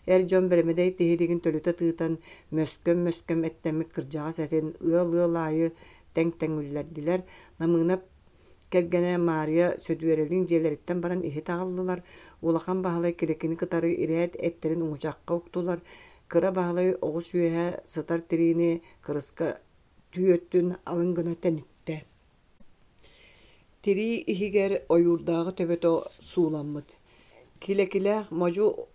Эр дьон бэрэмэдэй тиһилигин төлүтэ тыытан, мөскөм-мөскөм эттэммит кырдьаҕас этин ыал-ыал аайы тэҥ-тэҥ үллэрдилэр. Намыынап кэргэнэ Маарыйа Сөдүөрэлиин дьиэлэриттэн баран иһит аҕаллылар, Улахан Баһылай Килэкини кытары ирээт эттэрин уҥучахха уктулар, Кыра Баһылай оҕус үөһэ сытар тириини кырыска түү өттүн алын гына тэниттэ. Тирии иһигэр ойуурдааҕы төбөтө сууламмыт. Килэкилээх модьу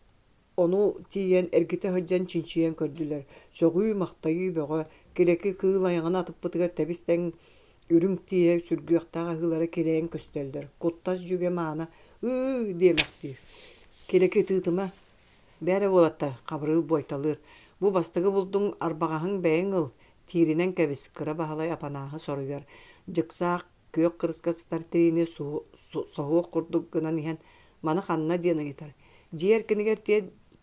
ону тиийэн эргитэ сылдьан чинчийэн көрдүлэр. Сөҕүү-махтайыы бөҕө, Килэки кыыл айаҕын атыппытыгар тэбис-тэҥ үрүҥ тииһэ сүргүөхтээх аһыылара килэйэн көстөллөр. Куттас дьүгэ маана «ыы» диэмэхтиир. Килэки тыытыма, Бээрэ уолаттар, Хабырыыл буойталыыр, бу бастакы булдуҥ арбаҕаһыҥ бэйэҥ ыл, тииринэн кэбис, Кыра Баһылай Апанааһы соруйар. Дьыксаах күөх кырыска сытар тириини соһуох курдук гынан иһэн, маны ханна диэн ыйытар. Дьиэ эркинигэр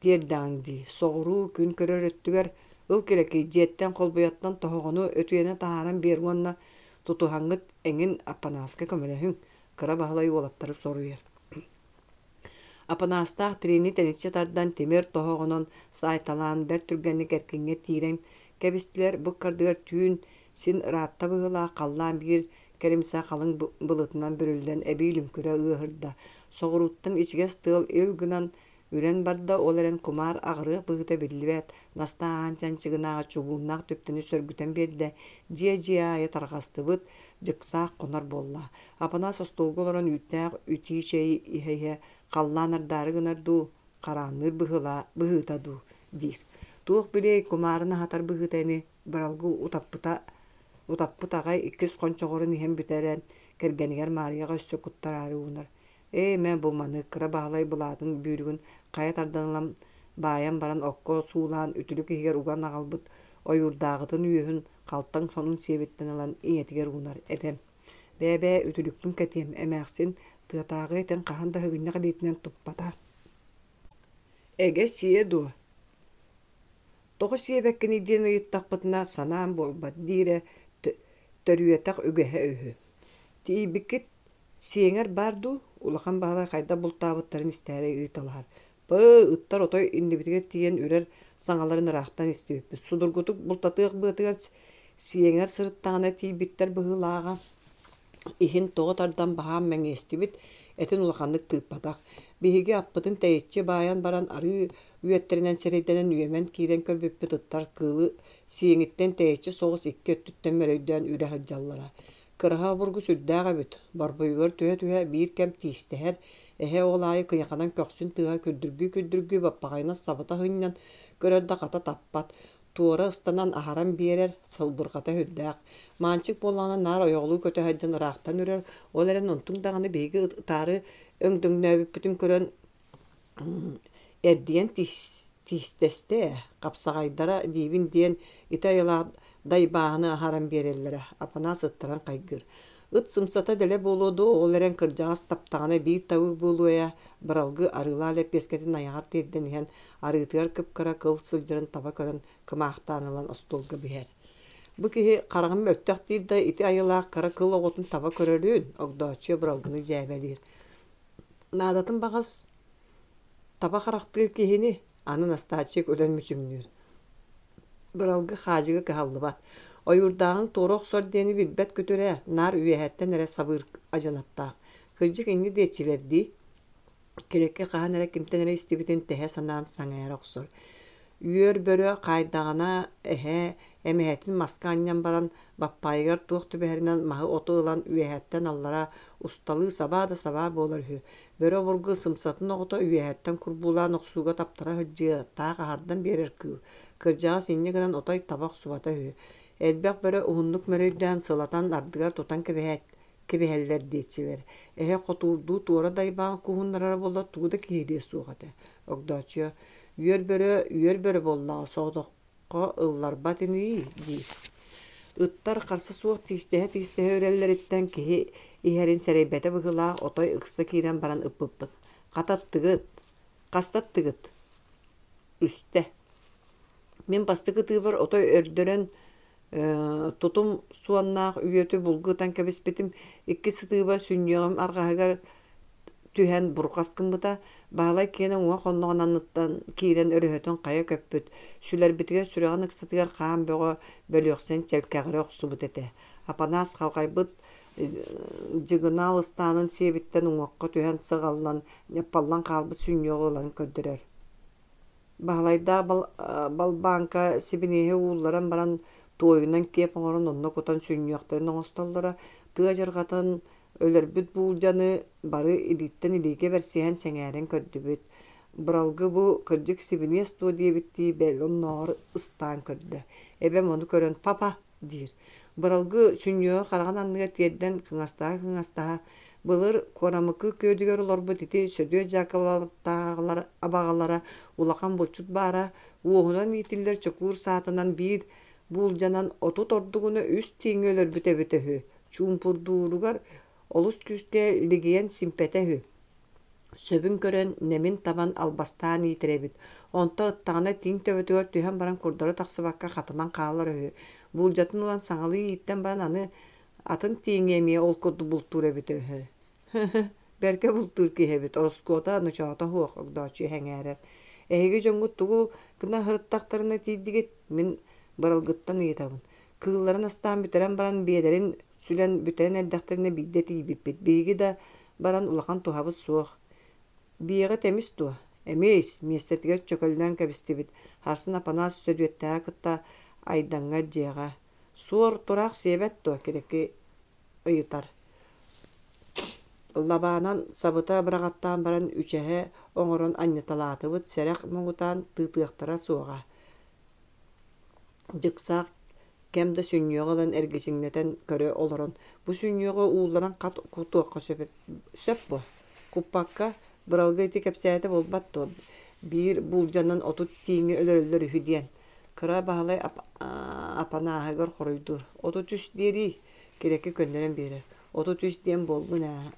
тиэрдэҕиҥ дии, соҕуруу күн көрөр өттүгэр ыл килэкий дьиэттэн холбуйаттан тоһоҕону өтүйэнэ таһааран биэр уонна тутуһаҥҥыт эҥин Аппанааска көмөлөһүҥ, Кыра Баһылай уолаттары соруйар. Апанаастаах тириини тэниччи тардан тимир тоһоҕонон саайталаан бэрт түргэнник эркиҥҥэ тиирэн кэбистилэр. Бу ыккардыгар түүн син ыраатта быһыылаах халлаан биир кэлимсэ халыҥ былытынан бүрүллэн эбии лүҥкүрэ ыаһырда. Соҕурууттан ичигэс тыал ил гынан үрэн барда, ол эрэн кумаар аҕырыах быһыыта биллибэт, Настаа аан чанчыгынааҕы чугууннаах түптэни сөргүтэн биэрдэ, дьиэ-дьиэ аайы тарҕастыбыт, дьыксаах хонор буолла. Апанаас остуолга олорон үүттээх үтии чэйи иһэ-иһэ халлаан ардаары гынар дуу, хараанныыр быһыыта дуу диир. Туох билиэй, кумаарын аһатар быһыыта ини быралгы утаппыта утаппыт аҕай иккис хончоҕорун иһэн бүтэрэн, кэргэнигэр Маарыйаҕа өссө куттараары уунар. Ээ, мэ бу маны Кыра Баһылай былаатын бүүрүгүн хайа тардан ылан баайан баран окко суулаан үтүлүк иһигэр уган аҕалбыт ойуурдааҕытын үөһүн халтаҥ сонун сиэбиттэн ылан ийэтигэр уунар эбэм. Бээ-бээ, үтүлүкпүн кэтиэм, эмээхсин тыатааҕы этин хаһан да сыгынньах илиитинэн туппата. Эгэ сиэ дуо? Тоҕо сиэбэккиний диэн ыйыттахпытына, санаам буолбат диирэ төрүөтэх үгэһэ үһү. Тиийбиккит сиэҥэр баар дуу, Улахан Баһылай хайдах бултаабыттарын истээри ыйыталаһар. Пыы, ыттар отой иннибитигэр тиийэн үрэр саҥаларын ыраахтан истибиппит. Судургутук бултатыах быатыгар сиэҥэр сырыттаҕына тиийбиттэр быһыылааҕа. Иһин тоҕо тардан баһаам мэҥиэстибит, этин улаханнык тыыппатах. Биһиги аппытын тэйиччи баайан баран арыы үөттэринэн сирэйдэнэн үөмэн киирэн көрбүппүт ыттар кыылы сиэҥиттэн тэйиччи соҕус икки өттүттэн мөрөйдөөн үрэ сылдьаллара. Кыраһа обургу сүрдээх эбит, борбуйугар түһэ-түһэ биир кэм тиистэһэр, эһэ ол аайы кыйаханан көхсүн тыаһа күрдүргүү-күрдүргүү баппаҕайынан сабыта сынньан көрөр да хата таппат, туора ыстанан аһаран биэрэр, сылбырҕата сүрдээх. Маанчык буоллаҕына наар ойоҕолуу көтө сылдьан ыраахтан үрэр, ол эрэн онтуҥ даҕаны биһиги ытаары өҥдөҥнөөбүппүтүн көрөн Эрдийэн тиистэстэ ээ, хапсаҕайдара диибин диэн ити айылаах дайбааһыны аһаран биэрэллэрэ, Апанаас ыттаран хайгыыр. Ыт сымсата дэлэ буолуо дуо, ол эрэн кырдьаҕас таптаҕына биир табыы буолуо ээ, Быралгы арыылаах лэппиэскэтин айаҕар тиэрдэн иһэн, арыытыгар кып-кыра кыл сылдьарын таба көрөн кымаахтаан ылан остуолга биһэр. Бу киһи хараҕым мөлтөх диир да ити айылаах кыра кыл оҕотун таба көрөрүн, Огдооччуйа Быралгыны дьээбэлиир. Наадатын баҕас таба харахтыыр киһини, аны Настааччык өлөн мүчүҥнүүр. Быралгы хаадьыга кыһаллыбат. Ойуурдааҕыҥ туора охсор диэни билбэт күтүр ээ, наар үөһэттэн эрэ сабыыр адьынаттаах. Кырдьык инньэ диэччилэр дии. Килэки хаһан эрэ кимтэн эрэ истибитин тэһэ санаан саҥайара охсор. Үөр бөрө хаайдаҕына эһэ эмэһэтин маска анньан баран баппаайыгар туох түбэһэринэн маһы-оту ылан үөһэттэн аллара усталыы сабаа да сабаа буолар үһү. Бөрө обургу сымсатын оҕото үөһэттэн курбуулаан охсууга таптара сылдьыа, таах аһардан биэрэр кыыл. Кырдьаҕас инньэ гынан отой таба охсубата үһү. Элбэх бөрө уһуннук мөрөйдөөн сылатан ардыгар тутан кэбиһээт кэбиһэллэр диэччилэр. Эһэ хотуурдуу туора дайбаан куһуннарара буоллар тугу да киһилиэ суох этэ. Огдооччуйа үөр бөрө үөр бөрө буоллаҕа соҕотоххо ылларбат ини диир. Ыттар харса суох тиистэһэ-тиистэһэ үрэллэриттэн киһи иһэрин сэрэйбэтэ быһыылаах отой ыкса киирэн баран ыппыппыт. Хата ыттыгыт, хаста ыттыгыт? Үстэ. Мин бастакы ытыыбар отой өрдөрөн Тутум суоннаах үөтү булгу ытан кэбиспитим, икки сытыыбар сүнньүөҕүм арҕаһыгар түһэн бурҕас гыммыта, Баһылай киэнэ уҥа хонноҕун анныттан киирэн өрөһөтүн хайа көппүт, сүлэрбитигэр сүрэҕин ыксатыгар хаан бөҕө бөлүөхсэн чэлкэҕирэ охсубут этэ. Апанаас халҕайбыт дьыгынаал ыстаанын сиэбиттэн уҥуохха түһэн сыҕаллан, ньаппаллан хаалбыт сүнньүөҕү ылан көрдөрөр. Баһылайдаах балбааҥка сибиниэһи уулларан баран туойунан киэп оҥорон онно кутан сүнньүөхтэрин оҥостоллоро, тыа адьырҕатын өлөрбүт буулдьаны бары илииттэн илиигэ бэрсиһэн сэҥээрэн көрдүбүт. Быралгы бу кырдьык сибиниэс дуо диэбиттии бэл оннооҕор ыстаан көрдө. Эбэм ону көрөн «Папа!» диир. Быралгы сүнньүөҕү хараҕын анныгар тиэрдэн кыҥастаһа-кыҥастаһа, былыр Куорамыкы күөлүгэр олорбут ити Сөдүөт Дьаакыбылаптааҕылар абаҕалара улахан булчут баара, уоһунан иитиллэр чокуур саатынан биир буулдьанан 30 ордугуна үс тииҥи өлөрбүт эбитэ үһү, чуумпурдууругар олус күүскэ лигийэн симпэтэ үһү. Сөбүн көрөн, нэмин табан албастаан иитэр эбит. Онто ыттаҕына тииҥ төбөтүгэр түһэн баран курдары тахсыбакка хатанан хаалар үһү. Буулдьатын ылан саҥалыы ииттэн баран аны атын тииҥи эмиэ ол курдук бултуур эбитэ үһү. Һы-һы, бэркэ бултуур киһи эбит, ороскуота, ночоото суох, Огдооччуйа сэҥээрэр. Эһиги дьоҥҥут тугу гына сырыттахтарына тиийдигит? Мин быралгыттан ыйытабын. Кыылларын астаан бүтэрэн баран биэлэрин сүлэн бүтэн эрдэхтэринэ биирдэ тиийбиппит. Биһиги да баран улахан туһабыт суох. Биэҕит эмис дуо? Эмис, миэстэтигэр чөкөллөөн кэбистибит. Харсын Апанаас Сөдүөттээҕи кытта Айдаҥҥа дьиэҕэ. Суор тураах сиэбэт дуо? Килэки ыйытар. Лабаанан сабыта быраҕаттаан баран үчэһэ оҥорон анньыталаатыбыт, сэрэх муҥутаан тыытыахтара суоҕа. Дьыксаах кэм да сүнньүөҕү ылан эргичиҥнэтэн көрө олорон, бу сүнньүөҕү уулларан хат кутуохха сөп, сөп буо. Куппакка, быралгы ити кэпсээтэ буолбат дуо, биир буулдьанан 30 тииҥи өлөрөллөр үһү диэн. Кыра Баһылай Апанааһыгар хоруйдуур: 33 диэрий, Кирэки көннөрөн биэрэр. 33 диэн буоллун ээ.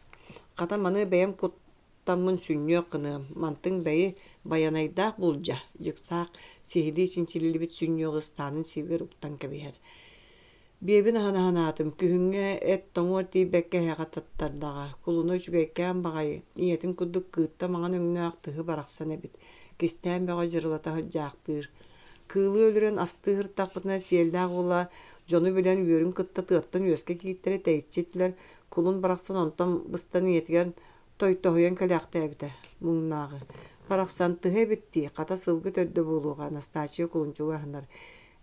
Хата маны бэйэм куттаммын сүнньүөх гыныам. Мантыҥ бэйи байанайдаах булдьа, дьыксаах сиһилии чинчиллибит сүнньүөҕү ыстаанын сиэбигэр уктан кэбиһэр. Биэбин аһына санаатым, күһүҥҥэ эт тоҥуор тиийбэккэ эһэҕэ таттардаҕа, кулуна үчүгэйкээн баҕайы, ийэтин курдук кыытта маҥан өҥнөөх тыһы барахсан эбит, кистээн бөҕө дьырылата сылдьаахтыыр. Кыылы өлөрөн астыы сырыттахпытына сиэллээх уола дьону билэн үөрүн кытта тыаттан үөскэ кииртэрэ тэйиччи этилэр, кулун барахсан онтон быстан ийэтигэр тойтоһуйан кэлээхтээбитэ муҥнааҕы. Барахсан тыһы эбит дии, хата сылгы төрдө буолуоҕа, Настааччыйа кулунчугу аһынар.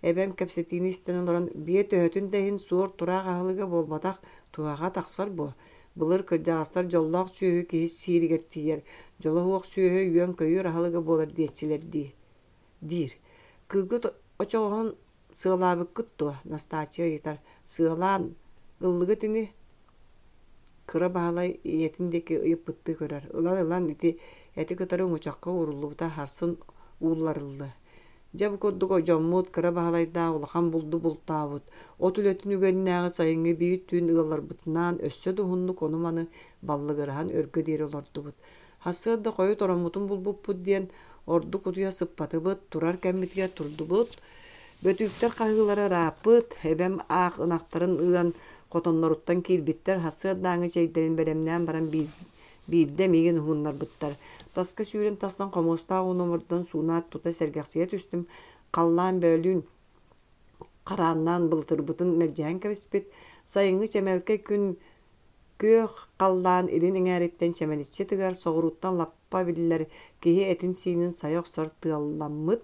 Эбэм кэпсэтиини истэн олорон, биэ төһөтүн да иһин суор-тураах аһылыга буолбатах, туһаҕа тахсар буо. Былыр кырдьаҕастар дьоллоох сүөһү киһи сииригэр тиийэр, дьоло суох сүөһү үөн-көйүүр аһылыга буолар диэччилэр дии диир. Кыылгыт очоҕоһун сыалаабыккыт дуо? Настааччыйа ыйытар. Сыалаан, ыллыгыт ини? Кыра Баһылай ийэтин диэки ыйыппыттыы көрөр. Ылан-ылан ити эти кытары уҥучахха ууруллубута сарсын уулларыллыа. Дьэ бу курдук дьоммут Кыра Баһылайдаах улахан булду бултаабыт, от үлэтин үгэннээҕи сайыҥҥы биир түүн ыалларбытынаан өссө да уһуннук ону-маны баллыгыраһан өргө диэри олордубут. Сарсыарда хойут ороммутун булбуппут диэн ордук утуйа сыппатыбыт, турар кэммитигэр турдубут. Бөтүүктэр хаһыылара ырааппыт, эбэм аах ынахтарын ыан хотонноруттан киирбиттэр, сарсыардааҥҥы чэйдэрин бэлэмнээн баран биирдэ миигин уһуннарбыттар. Таска сүүрэн тахсан хомуостаах ууну омурдан суунаат тута сэргэхсийэ түстүм. Халлаан бөөлүүн харааннаан былытырбытын мэлдьэһэн кэбиспит. Сайыҥҥы чэмэлкэй күн күөх халлаан илин эҥээриттэн чэмэличчи тыгар, соҕурууттан лаппа биллэр киһи этин-сиинин сайа охсор тыалламмыт.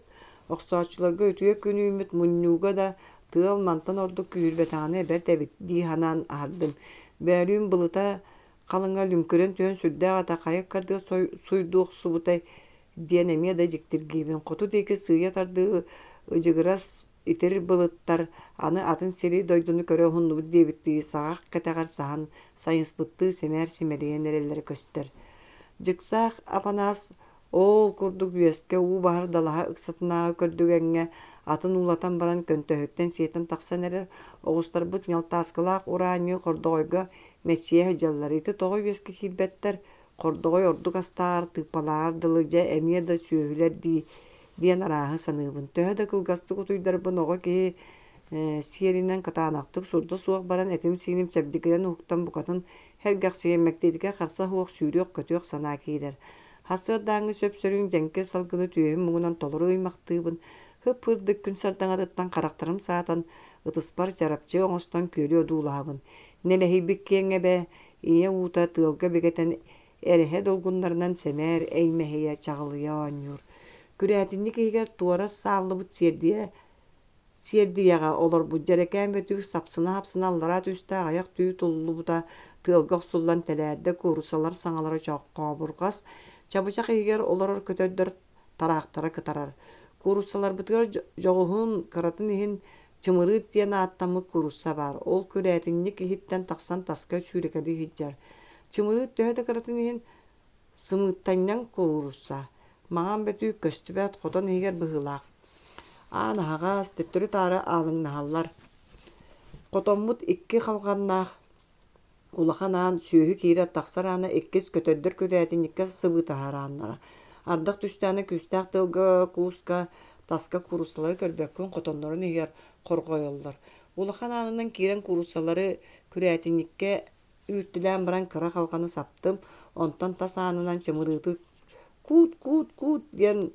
Охсооччуларга үтүө күн үүммүт мунньууга да тыал мантан ордук күүһүрбэтэҕинэ бэрт эбит дии санаан аһардым. Бөөлүүн былыта халыҥа лүҥкүрэн түһэн сүрдээх этэ хайа ыккардыгар суйдуу охсубутай диэн эмиэ да дьиктиргиибин. Хоту диэки сыыйа тардыы ыдьыгырас итир былыттар аны атын сири-дойдуну көрө уһуннубут диэбиттии саҕах кэтэҕэр саһан сайыспыттыы сэмээр симэлийэн эрэллэрэ көстөр. Дьыксаах Апанаас Оол курдук үөскэ уу баһар далаһа ыксатынааҕы көрдүгэҥҥэ атын уулатан баран көнтөһүттэн сиэтэн тахсан эрэр оҕустарбыт ньалтааскылаах ураанньы хордоҕойго мэччийэ сылдьаллар. Ити тоҕо үөскэ киирбэттэр, хордоҕой ордук астааҕар, тыыппалааҕар дылы дьэ эмиэ да сүөһүлэр дии диэн арааһы саныыбын. Төһө да кылгастык утуйдарбын оҕо киһи сиэринэн кытаанахтык сурда суох баран этим-сииним чэбдигирэн уһуктан букатын сэргэхсийэн мэктиэтигэр харса суох сүүрүөх-көтүөх санаа киирэр. Сарсыардааҥҥы сөп-сөрүүн дьэҥкир салгыны түөһүм муҥунан толору ыймахтыыбын, һып-һырдык күн сардаҥатыттан харахтарым саатан, ытыспар чарапчы оҥостон күөлү одуулаһабын. Нэлэһийбит киэҥ эбэ, ийэ уута тыалга бигэтэн эрэһэ долгуннарынан сэмээр эймэһийэ, чаҕылыйа оонньуур. Күрээтинньик иһигэр туора сааллыбыт сиэрдийэ Сиэрдийэҕэ олорбут дьэрэкээн бөтүүк сапсына-сапсына аллараа түстэ, аҕыйах түү туллубута тыалга охсуллан тэлээрдэ, кууруссалар саҥалара чоохообурҕас, чабычах иһигэр олорор көтөрдөр тараахтара кытарар. Кууруссаларбытыгар дьоҕуһун, кыратын иһин чымырыыт диэн ааттаммыт куурусса баар, ол күрээтинньик иһиттэн тахсан таска сүүрэкэлии сылдьар. Чымырыыт төһө да кыратын иһин Сымыыттанньаҥ куурусса, маҥан бөтүүк көстүбэт хотон иһигэр быһыылаах. Аан аһаҕас, төттөрү-таары аалыҥнаһаллар. Хотоммут икки халҕаннаах улахан аан сүөһү киирэр-тахсар аана иккис көтөрдөр күрээтинньиккэ сыбыытаһар ааннара. Ардах түстэҕинэ күүстээх тыалга-кууска таска кууруссалары көрбөккүн хотоннорун иһигэр хорҕойоллор. Улахан аанынан киирэн кууруссалары күрээтинньиккэ Үүттүлээн баран кыра халҕаны саптым, онтон тас аанынан чымырыыты «куут-куут-куут» диэн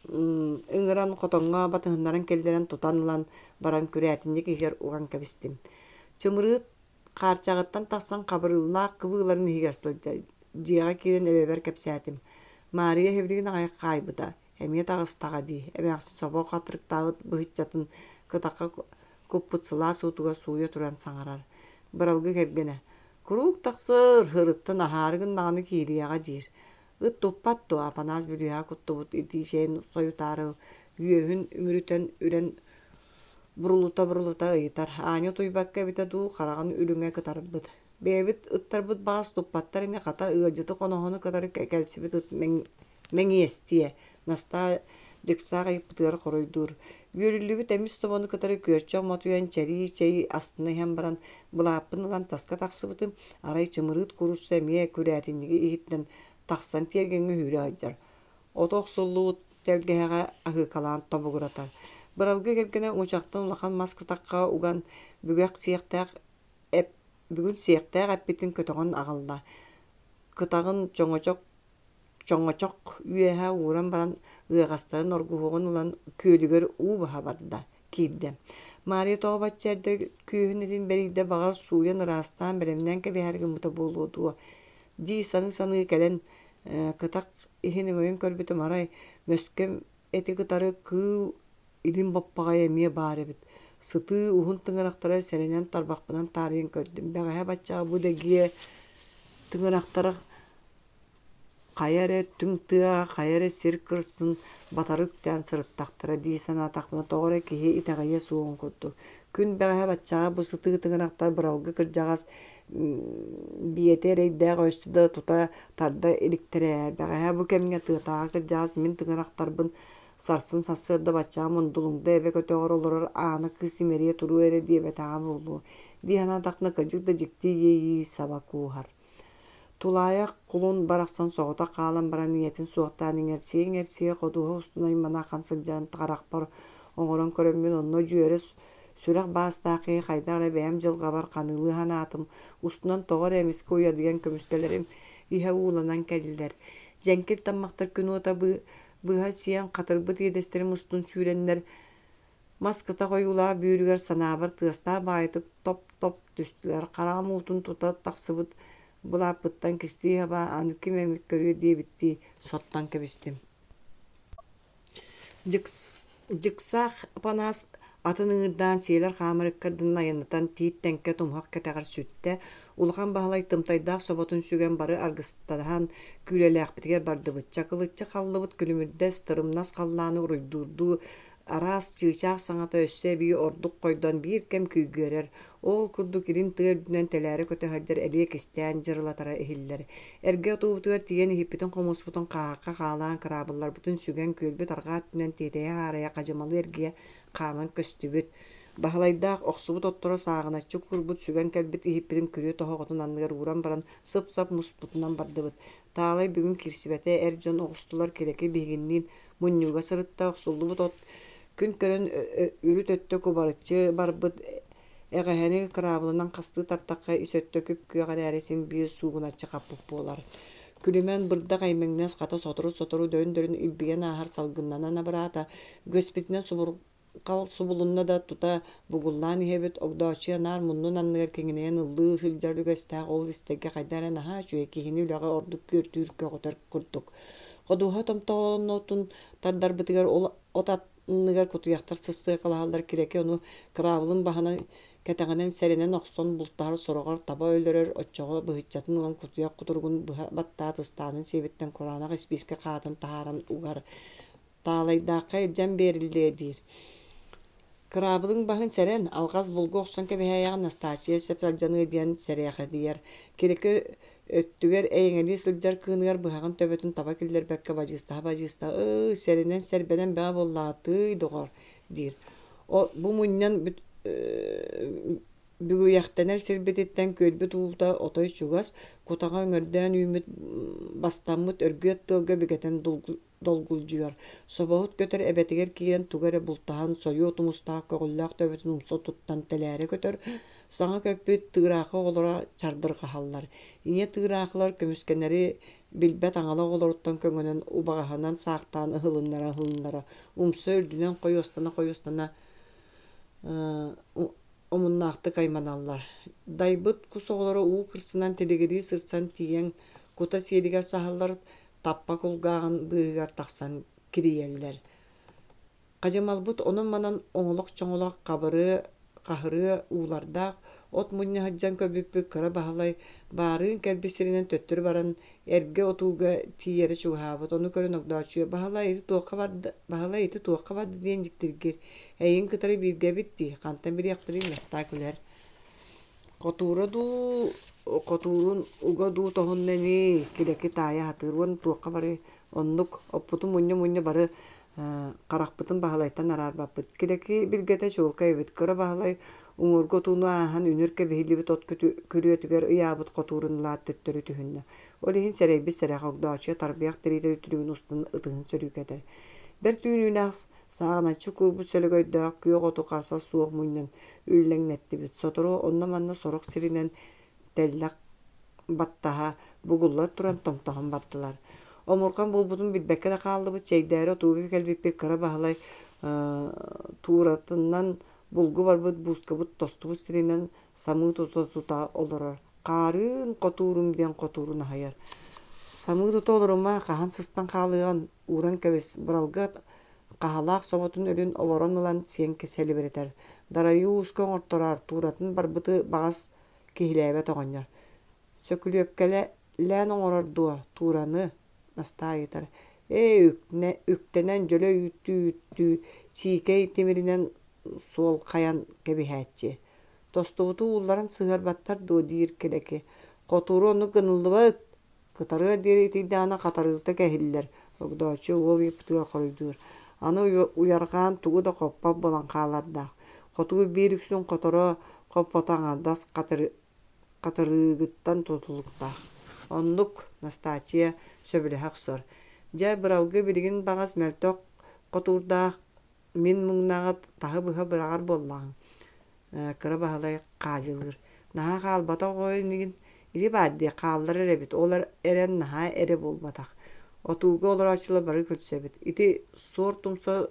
ыҥыран хотоҥҥо батыһыннаран киллэрэн тутан ылан баран күрээтинньик иһигэр уган кэбистим. Чымырыыт хаарчаҕыттан тахсан хабырыыллаах кыбыыларын иһигэр сылдьар. Дьиэҕэ киирэн эбэбэр кэпсээтим. Маарыйа сибилигин аҕай хаайбыта, эмиэ таҕыстаҕа дии, эмээхсин собо хатырыктаабыт быһыччатын кытахха куппут сылаас уутугар сууйа туран саҥарар. Быралгы кэргэнэ: «Куруук тахсыр, ырыттан аһаары гыннаҕына киириэҕэ» диир. Ыт туппат дуо, Апанаас бүлүүһэҕэ куттубут итии чэйин сойутаары үөһүн үмүрүтэн үрэн бурулута-бурулута ыйытар. Аанньа утуйбакка эбитэ дуу, хараҕын үрүҥэ кытарбыт. Бэйэбит ыттарбыт баҕас туппаттар ини, хата ыалдьыты-хоноһону кытары кэлсибит ыт мэҥиэстиэ, Настаа дьыксаах ыйыппытыгар хоруйдуур. Үөрүллүбүт эмис собону кытары күөрчэх мотуйан чэрии чэйи астына иһэн баран, былааппын ылан таска тахсыбытым, арай чымырыыт куурусса эмиэ күрээтинньиги иһиттэн тахсан тиэргэҥҥэ сүүрэ сылдьар. Ото охсуллубут тэлгэһэҕэ аһыыкалаан тобугуратар. Быралгы кэргэнэ уҥучахтан улахан мас кытахха уган бүгэх сиэхтээх эп бүгүн сиэхтээх эппитин көтөҕөн аҕалла. Кытаҕын чоҥочох чоҥочох үөһэ ууран баран ыаҕастарын оргуһуоҕун ылан күөлүгэр уу баһа барда киирдэ. Маарыйа тоҕо бачча эрдэ күөһүн этин бэрийдэ, баҕар сууйан ыраастаан бэлэмнээн кэбиһээри гыммыта буолуо дуо дии саныы-саныы кэлэн кытах иһин өҥөйөн көрбүтүм арай мөскөм эти кытары кыыл илин баппаҕайа эмиэ баар эбит. Сытыы уһун тыҥырахтара сэрэнэн тарбахпынан таарыйан көрдүм. Бэҕэһээ баччаҕа бу дэгиэ тыҥырахтара хайа эрэ түҥ тыаҕа, хайа эрэ сир кырсын батары үктээн сырыттахтара дии санаатахпына тоҕо эрэ киһи итэҕэйиэ суоҕун курдук. Күн бэҕэһээ баччаҕа бу сытыы тыҥырахтар быралгы кырдьаҕас биэтэ эрэйдээх өссө да тута тарда иликтэрэ ээ. Бэҕэһээ бу кэмҥэ тыатааҕы кырдьаҕас мин тыҥырахтарбын сарсын сарсыарда баччаҕа Мундулуҥда эбэ көтөҕөр олорор Аана кыыс имэрийэ туруо эрэ диэбэтэҕэ буолуо дии санаатахпына кырдьык да дьикти иэйии саба кууһар. Тулаайах кулун барахсан соҕотох хаалан баран ийэтин суохтаан иҥэрсийэ-иҥэрсийэ ходуһа устун аймана ахан сылдьарын харахпар оҥорон көрөммүн онно дьүөрэ сүрэх баастаах киһи хайдах эрэ бэйэм дьылҕабар ханыылыы санаатым, устунан тоҕо эрэ эмискэ уйадыйан көмүскэлэрим иһэ ууланан кэллилэр. Дьэҥкир таммахтар күн уота быһа сиэн хатырбыт иэдэстэрим устун сүүрэннэр Мас кытах ойуулаах бүүрүгэр санаабар тыастаах баҕайытык топ-топ түстүлэр, хараҕым уутун тута тахсыбыт былааппыттан кистии хаба аны ким эмит көрүө диэбиттии соттон кэбистим. Дьыксаах Апанаас атын ыҥырдаан сиэлэр хаамар ыккардынан айаннатан тиит тэҥкэ тумуһах кэтэҕэр сүттэ, Улахан Баһылай тымтайдаах соботун сүгэн бары аргыстаһан күүлэлээхпитигэр бардыбыт. Чакылыччы халлыбыт күлүмүрдэс, тырымнас халлааны уруйдуурдуу араас чыычаах саҥата өссө эбии ордук хойдон биир кэм күйгүөрэр, ол курдук илин тыа үрдүнэн тэлээрэ көтө сылдьар элиэ кистээн дьырылатара иһиллэр. Эргэ отуубутугар тиийэн иһиппитин-хомуспутун хааһахха хаалаан кыраабылларбытын сүгэн күөлбүт арҕаа өттүнэн тиэтэйэ-һаарайа хадьымалы эргийэ хааман көстүбүт. Баһылайдаах охсубут отторо сааҕыначчы куурбут сүгэн кэлбит иһиппитин күрүө тоһоҕотун анныгар ууран баран сып-сап муспутунан бардыбыт. Таалай бүгүн киирсибэтэ, эр дьон оҕустулар Килэки биһигинниин мунньууга сырытта, охсуллубут от күн көрөн үрүт өттө кубарыччы барбыт эҕэһэни кыраабылынан хастыы тартахха ис өттө күп-күөх эрээри син биир суугуначчы хаппыт буолар. Күлүмэн бырдах эймэҥнэс хата сотору-сотору дөрүн-дөрүн илбийэн ааһар салгыннанан абыраата, үгэспитинэн субурҕал субулунна да тута бугуллаан иһэбит, Огдооччуйа наар муннун анныгар киҥинэйэн ыллыы сылдьар үгэстээх ол истэргэ хайдах эрэ наһаа үчүгэй киһини үлэҕэ ордук күөртүүр көҕүтэр курдук. Ходуһа томтоҕонотун тардарбытыгар ол от анныгар кутуйахтар сыссыакалаһаллар Килэки ону кыраабылын баһынан кэтэҕинэн сэрэнэн охсон бултаһар сороҕор таба өлөрөр оччоҕо быһыччатын ылан кутуйах кутуругун быһа баттаат ыстаанын сиэбиттэн кураанах испиискэ хаатын таһааран угар Таалайдаахха илдьэн биэриллиэ диир. Кыраабылыҥ баһын сэрэн, алҕас булгу охсон кэбиһээйэҕин Настааччыйа сөп алдьаныа диэн сэрэхэдийэр. Килэки өттүгэр эйэҥэлии сылдьар кыыныгар быһаҕын төбөтүн таба киллэрбэккэ бадьыыстаһа-бадьыыстаһа «Ыы, сэрэнэн сэрбэнэн бөҕө буоллаҕа, тыый, доҕор» диир. Бу мунньан бүгүйэхтэнэр сирбититтэн күөлбүт уута отой чугас, кутаҕа өҥөрдөөн үүммүт бастаммыт өргүөт тыалга бигэтэн долгулдьуйар. Собоһут көтөр эбэтигэр киирэн тугу эрэ бултаһан, сойуо тумустаах көҕүллээх төбөтүн умса туттан тэлээрэ көтөр, саҥа көппүт тыыраахы оҕолоро чардырҕаһаллар. Ийэ тыыраахылар көмүскэнэри билбэт аҥала оҕолоруттан көҥөнөн убаҕаһынан саахтаан ыһылыннара-ыһылыннара, умса үрдүнэн хойуостана-хойуостана омуннаахтык айманаллар. Дайбыт кус оҕолоро уу кырсынан тилигирии сырсан тиийэн кута сиэлигэр саһаллар, таппа кулгааҕын быыһыгар тахсан кирийэллэр. Хадьымалбыт онон-манан оҥолох-чоҥолох хабырыа, хаһырыа уулардаах от мунньа сылдьан көрбүппүт Кыра Баһылай баарыын кэлбит сиринэн төттөрү баран эргэ отууга тиийэрэ чугаһаабыт. Ону көрөн Огдооччуйа «Баһылай ити туохха барда, Баһылай ити туохха барда» диэн дьиктиргиир. «Эйигин кытары бииргэбит дии, хантан билиэхпитий» Настаа күлэр. Хотуура дуу, хотуурун уга дуу тоһунна ини, Килэки таайа сатыыр уонна туохха барый, оннук, оппутун мунньа-мунньа бары Харахпытын Баһылайтан араарбаппыт. Килэки билгэтэ чуолкай эбит. Кыра Баһылай уҥуоргу отууну ааһан үнүр кэбиһиллибит от күрүөтүгэр ыйаабыт хотуурун ылаат төттөрү түһүннэ. Ол иһин сэрэйбит сэрэх Огдооччуйа тарбыйах тириитэ үтүлүгүн устун ытыһын сөрүүкэтэр. Бэрт үүнүүлээх сааҕыначчы куурбут сөлөгөйдөөх күөх оту харса суох мунньан үллэҥнэттибит. Сотору онно-манна сорох сиринэн тэллэх баттаһа, бугуллар туран томтоһон бардылар. Омурҕан буолбутун билбэккэ да хааллыбыт, чэйдээри отууга кэлбиппит Кыра Баһылай тууратынан булгу барбыт буускабыт тостубут сиринэн самыы тута-тута олорор. Хаарыын хотуурум диэн хотуурун аһыйар. Самыы тута олорума, хаһан сыстан хаалыаҕын ууран кэбис, быралгы хаһалаах соботун өлүн олорон ылан сиэн сэлибирэтэр. Дарайыы ууска оҥортороор, тууратын барбыты баҕас киһилээбэт оҕонньор. Сөкүлүөпкэлээн оҥорор дуо, туураны? Настаа ыйытар. Ээ, үктэнэн дьөлө үүттүү-үүттүү, сиикэй тимиринэн суолхайан кэбиһээччи. Тостубуту уулларан сыһыарбаттар дуо диир Килэки. Хотууру оннук гыныллыбат, Кытарыар диэри итийдэҕинэ хатарыыта кэһиллэр, Огдооччу уол ыйыппытыгар хоруйдуур. Аны уйарҕаан тугу да хоппот буолан хаалардаах. Хотугу биир үксүн хоторо хоппото аҥардас хатырыгыттан тутулуктаах. Оннук, Настааччыйа сөбүлэһэ охсор. Дьэ, Быралгы билигин баҕас мөлтөх хотуурдаах мин муҥнааҕы таһы-быһа быраҕар буоллаҕыҥ Кыра Баһылай хаадьылыыр: «Наһаа хаалбатах оҕо инигин, ити баар дии, хаалларар эбит, ол эрэн наһаа эрэ буолбатах. Отууга олорооччулар бары күлсэбит. Ити суор тумса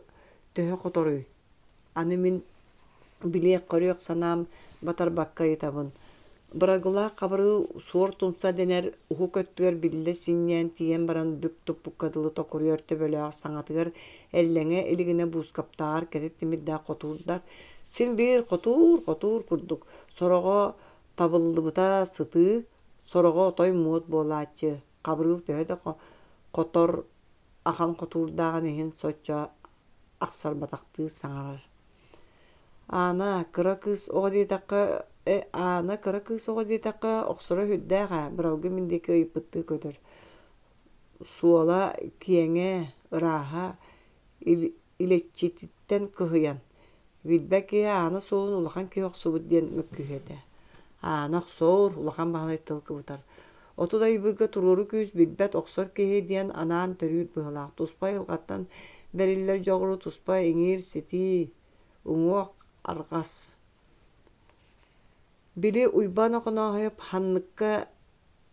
төһө хоторуй? Аны мин билиэх-көрүөх санаам батарбакка ыйытабын. Бырагылаах Хабырыыл суор тумса дэнэр уһук өттүгэр биллэ синньээн тиийэн баран бүк туппукка дылы токуруйар төбөлөөх саҥатыгар эллэҥэ илигинэ буускаптааҕар кэтит тимирдээх хотуурдар син биир хотуур-хотуур курдук, сороҕо табыллыбыта сытыы, сороҕо отой муот буолааччы. Хабырыыл төһө да хотор ахан хотуурдааҕын иһин соччо ахсарбатахтыы саҥарар. Аана, кыра кыыс оҕо диэтэххэ Аана кыра кыыс оҕо диэтэххэ, охсоро сүрдээх ээ, Быралгы мин диэки ыйыппыттыы көтөр. Суола киэҥэ, ырааһа, илэччититтэн кыһыйан, билбэт киһи Аана суолун улахан киһи охсубут диэн мөккүһүө этэ. Аана охсоор, Улахан Баһылай тыл кыбытар. Отут айбыырга туруору күүс билбэт охсор киһи диэн анаан төрүүр быһыылаах. Туспа айылҕаттан бэриллэр дьоҕуру туспа иҥиир-ситии, уҥуох арҕас. Били Уйбаан Охонооһойоп ханныкка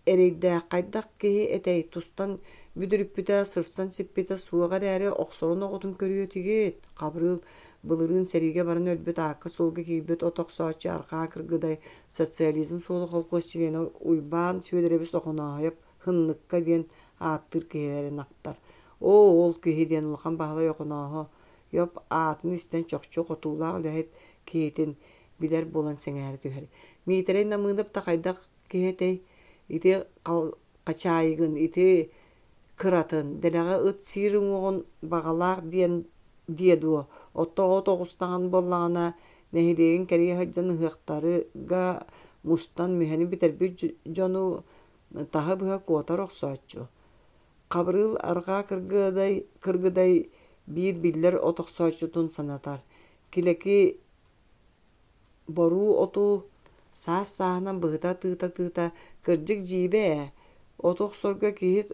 эрэйдээх хайдах киһи этэй, тустан бүдүрүппүтэ, сырсан сиппитэ суоҕа эрээри охсорун оҕотун көрүө этигит. Хабырыыл былырыын сэриигэ баран өлбүт аакка-суолга киирбит от охсооччу Арҕаа Кыргыдай социализм суола холкуос чилиэнэ Уйбаан Сүөдэрэбис Охонооһойоп Һынныкка диэн ааттыыр киһилэрин ахтар. Оо, ол киһи диэн Улахан Баһылай Охонооһойоп аатын истэн чохчу хотуулаах үлэһит киһитин билэр буолан сэҥээрэ түһэр. Миитэрэй Намыынап да хайдах киһи этэй? Ити хачаайыгын, ити кыратын, дэлэҕэ ыт сиир уҥуоҕун баҕалаах диэн диэ дуо? Оттон от оҕустаҕын буоллаҕына, нэһилиэгин кэрийэ сылдьан ыһыахтарга мустан мүһэни бүтэрбит дьону таһы-быһа куотар охсооччу. Хабырыыл арҕаа Кыргыдай, Кыргыдай биир биллэр от охсооччутун санатар. Килэки Боруу оту саас-сааһынан быһыта тыыта-тыыта, кырдьык дьиибэ ээ, оту охсорго киһи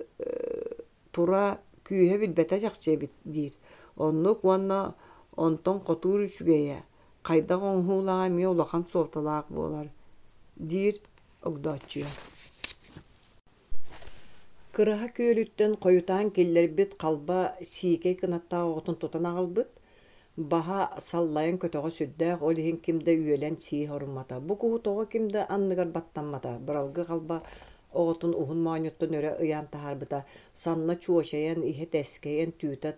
тура күүһэ билбэтэ чахчы эбит диир. Оннук уонна онтон хотуур үчүгэйэ, хайдах оҥоһуулааҕа эмиэ улахан суолталаах буолар, диир Огдооччуйа. Кыраһа күөлүттэн хойутаан киллэрбит халба сиикэй кынаттаах оҕотун тутан аҕалбыт, баһа саллайан көтөҕө сүрдээх, ол иһин ким да үөлэн сии соруммата. Бу куһу тоҕо ким да анныгар баттаммата, быралгы халба оҕотун уһун моонньуттан өрө ыйаан таһаарбыта, санна чуочайан, иһэ тэскэйэн, түүтэ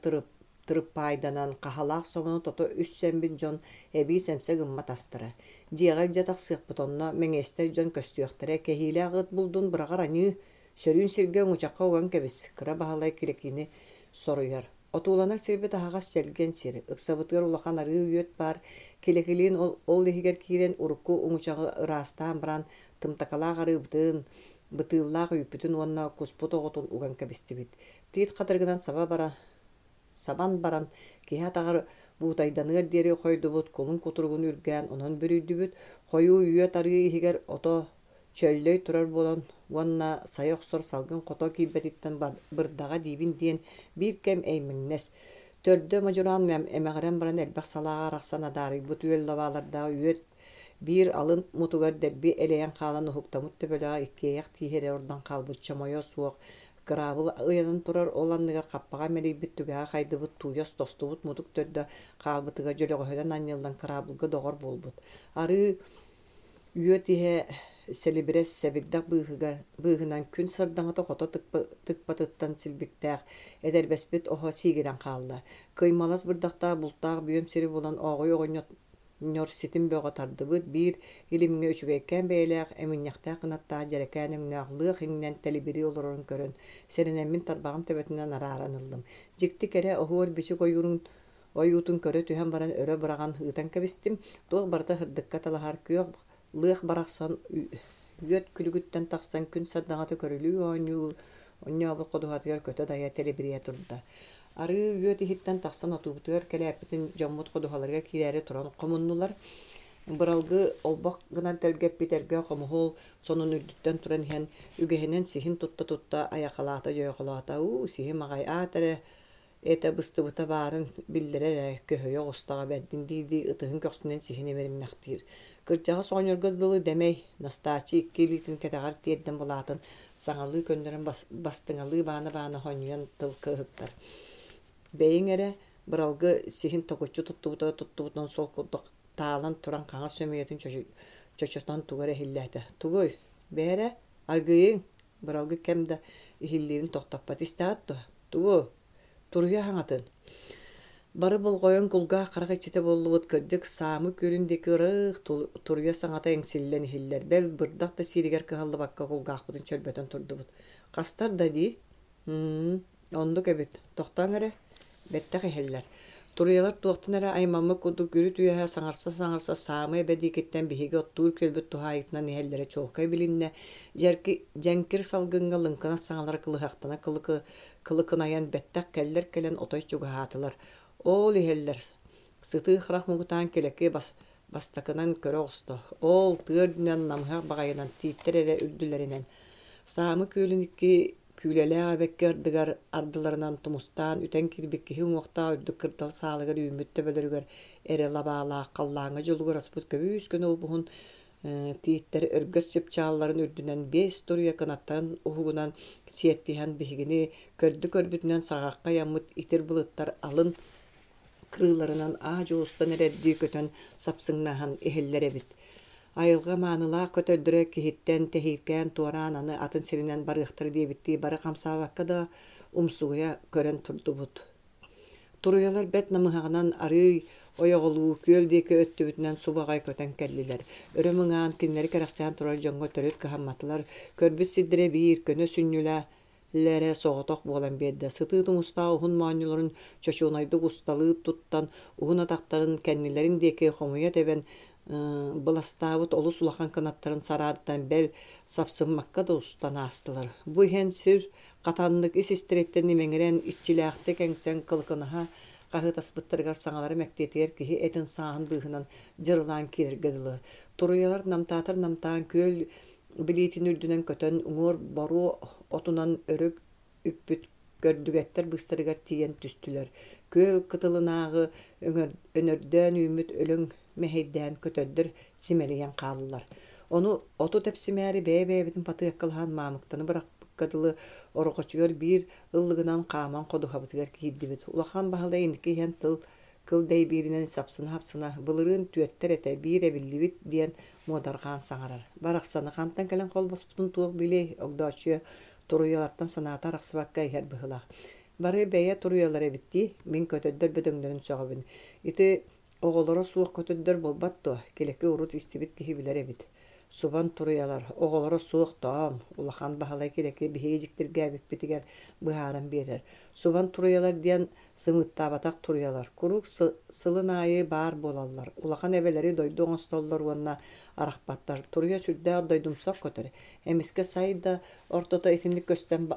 тырыппаайданан, хаһалаах собону тото үссэммит дьон эбии сэмсэ гыммат астара. Дьиэҕэ илдьэ тахсыахпыт, онно мэҥиэстэр дьон көстүөхтэрэ, кэһиилээх ыт булдун быраҕар аньыы, сөрүүн сиргэ уҥучахха уган кэбис, Кыра Баһылай Килэкини соруйар. Отууланар сирбит аһаҕас чэлгиэн сир, ыксабытыгар улахан арыы үөт баар, Килэкилиин ол, ол иһигэр киирэн урукку уҥучаҕы ыраастаан баран, тымтакалаах арыыбытын, бытыыллаах үүппүтүн уонна куспут оҕотун уган кэбистибит. Тиит хатырыгынан саба бара. сабан баран, киһи атаҕар буутайданыар диэри хойдубут кулун кутуругун үргээн онон бүрүйдүбүт. Хойуу үөт арыы иһигэр ото чөллөй турар буолан уонна сайа охсор салгын хото киирбэтиттэн бырдаҕа диибин диэн биир кэм эймэҥнэс. Төрдө модьураан эмэҕирэн баран элбэх салааҕа арахсан адаарыйбыт үөл лабаалардаах үөт биир алын мутугар дэлби элэйэн хаалан уһуктаммыт төбөлөөх иккиэйэх тииһэ эрэ ордон хаалбыт чомойо суох кыраабыл ыйанан турар, ол анныгар хаппаҕа мэлийбит түгэҕэ хайдыбыт тууйас тостубут мутук төрдө хаалбытыгар дьөлөҕөһүнэн анньыллан кыраабылга доҕор буолбут. Арыы үөт иһэ сэлибирэс сэбирдэх быыһыгар быыһынан күн сардаҥата хото тыкпатыттан силбиктээх этэрбэспит оһо сиигирэн хаалла. Кыймалас бырдахтаах бултаах бүөм сири булан ооҕуй оҕонньор ситим бөҕө тардыбыт, биир илимҥэ үчүгэйкээн бэйэлээх, эминньэхтээх кынаттаах дьэрэкээн өҥнөөх лыах иҥнэн тэлибирии олорорун көрөн, сэрэнэммин тарбаҕым төбөтүнэн арааран ыллым. Дьикти кэрэ оһуор-бичик ойуурун ойуутун көрө түһэн баран өрө быраҕан ыытан кэбистим. Туох барыта сырдыкка талаһар күөх лыах барахсан үөт күлүгүттэн тахсан күн сардаҥата көрүлүү оонньуу оонньообут ходуһатыгар көтө-дайа тэлибириэ турда. Арыы үөт иһиттэн тахсан отуубутугар кэлээппитин дьоммут ходуһаларыгар киирээри туран хомуннулар. Быралгы олбох гынан тэлгэппит эргэ хомуһуол сонун үрдүттэн туран иһэн үгэһинэн сиһин тутта-тутта айахалаата-дьойохолоото уу сиһим аҕай аат эрэ этэ быстыбыта баарын биллэрэр ээ, көһүйэ оҕустаҕа бэрдин дии-дии ытыһын көхсүнэн сиһин имэриммэхтиир. Кырдьаҕас оҕонньорго дылы дэмэй, Настааччы икки илиитин кэтэҕэр тиэрдэн былаатын саҥалыы көннөрөн бастыҥалыы баана-баана хонньуйан тыл кыһыттар. Бэйиҥ эрэ, Быралгы сиһин токуччу туттубута туттубутунан сол курдук таалан туран хаҥас сөмүйэтин чочотон тугу эрэ иһиллээтэ. Тугуй? Бээрэ, аргыйыҥ! Быралгы кэм да иһиллиирин тохтоппот. Истэҕит дуо? Тугу? Туруйа хаҥатын. Бары болҕойон кулгаах-харах иччитэ буоллубут, кырдьык, саамы күөлүн диэки ырыых туруйа саҥата эҥсиллэн иһиллэр, бэл, бырдах да сииригэр кыһаллыбакка кулгаахпытын чөрбөтөн турдубут. Хастар да дии? М-м, оннук эбит. Тохтооҥ эрэ. Бэттэх иһэллэр. Туруйалар туохтан эрэ аймаммыт курдук үрүт үөһэ саҥарса-саҥарса саамай эбэ диэкиттэн биһиги оттуур күөлбүт туһаайыытынан иһэллэрэ чуолкай билиннэ. Дьэрки, дьэҥкир салгыҥҥа лыҥкынас саҥалара кылыһахтана кылыкынайан бэттэх кэллэр кэлэн отой чугаһаатылар. Ол иһэллэр. Сытыы харах муҥутаан килэки бас бастакынан көрө оҕуста. Ол тыа үрдүнэн намыһах баҕайынан тииттэр эрэ үрдүлэринэн. Саамы күөлүн икки Күүлэлээх эбэкки ардыгар ардыларынан тумустаан үтэн киирбит киһи уҥуохтаах үрдүк кырдал саалыгар үүммүт төбөлөрүгэр эрэ лабаалаах халлааҥҥа дьулугураспыт көбүүс-көнө уһун тииттэр өргөс чыпчаалларын үрдүнэн биэс туруйа кынаттарын уһугунан сиэттиһэн биһигини көрдү-көрбүтүнэн саҕахха ыйаммыт итир былыттар алын кырыыларынан аа-дьуо устан эрэрдии көтөн сапсыҥнаһан иһэллэр эбит. Айылҕа маанылаах көтөрдөрө киһиттэн тэһииркээн туораан аны атын сиринэн барыахтара диэбиттии бары хамсаабакка да умсугуйа көрөн турдубут. Туруйалар бэрт намыһаҕынан арыый ойоҕолуу күөл диэки өттүбүтүнэн субу аҕай көтөн кэллилэр. Өрө мыҥаан кинилэри кэрэхсээн турар дьоҥҥо төрүт кыһамматылар, көрбүт сирдэрэ биир, көнө сүнньүлээх Лэрэ соҕотох буолан биэрдэ, сытыы тумустаах уһун моонньуларын чочуонайдык усталыы туттан, уһун атахтарын кэннилэрин диэки хомуйа тэбэн быластаабыт олус улахан кынаттарын сараадытан бэл сапсыммакка да устан аастылар. Бу иһэн сир хатаннык ис-истэриттэн имэҥирэн, иччилээхтик эҥсэн кылыкынаһа хаһыытаспыттарыгар саҥалара мэктиэтигэр киһи этин сааһын быыһынан дьырылаан киирэргэ дылы. Туруйалар намтаатар намтаан күөл билиитин үрдүнэн көтөн уҥуор боруо отунан өрө үппүт көрдүгэттэр быыстарыгар тиийэн түстүлэр. Күөл кытылынааҕы өнөрдөөн үүммүт өлөҥ мэһэйдээн көтөрдөр симэлийэн хааллылар. Ону оту тэпсимээри бэйэ-бэйэбитин батыаккалаһан маамыктаны бырахпыкка дылы орҕочугар биир ыллыгынан хааман ходуһабытыгар киирдибит. Улахан Баһылай инники иһэн тыл Кыл дэйбииринэн сапсына-сапсына, былырыын түөртэр этэ, биир эбиллибит диэн муодарҕаан саҥарар. Барахсаны хантан кэлэн холбоспутун туох билиэй, Огдооччуйа туруйалартан санаата арахсыбакка иһэр быһыылаах. Бары бэйэ туруйалар эбит дии, мин көтөрдөр бөдөҥнөрүн сөҕөбүн. Ити оҕолоро суох көтөрдөр буолбат дуо, Килэки урут истибит киһи билэр эбит. Субан туруйалар, оҕолоро суох тоом, Улахан Баһылай Килэки биһиги дьиктиргээбиппитигэр быһааран биэрэр. Субан туруйалар диэн Сымыыттаабатах туруйалар куруук сылын аайы баар буолаллар, улахан эбэлэри дойду оҥостоллор уонна арахпаттар. Туруйа сүрдээх дойдумсах көтөр. Эмискэ сай да ортото итинник көстөн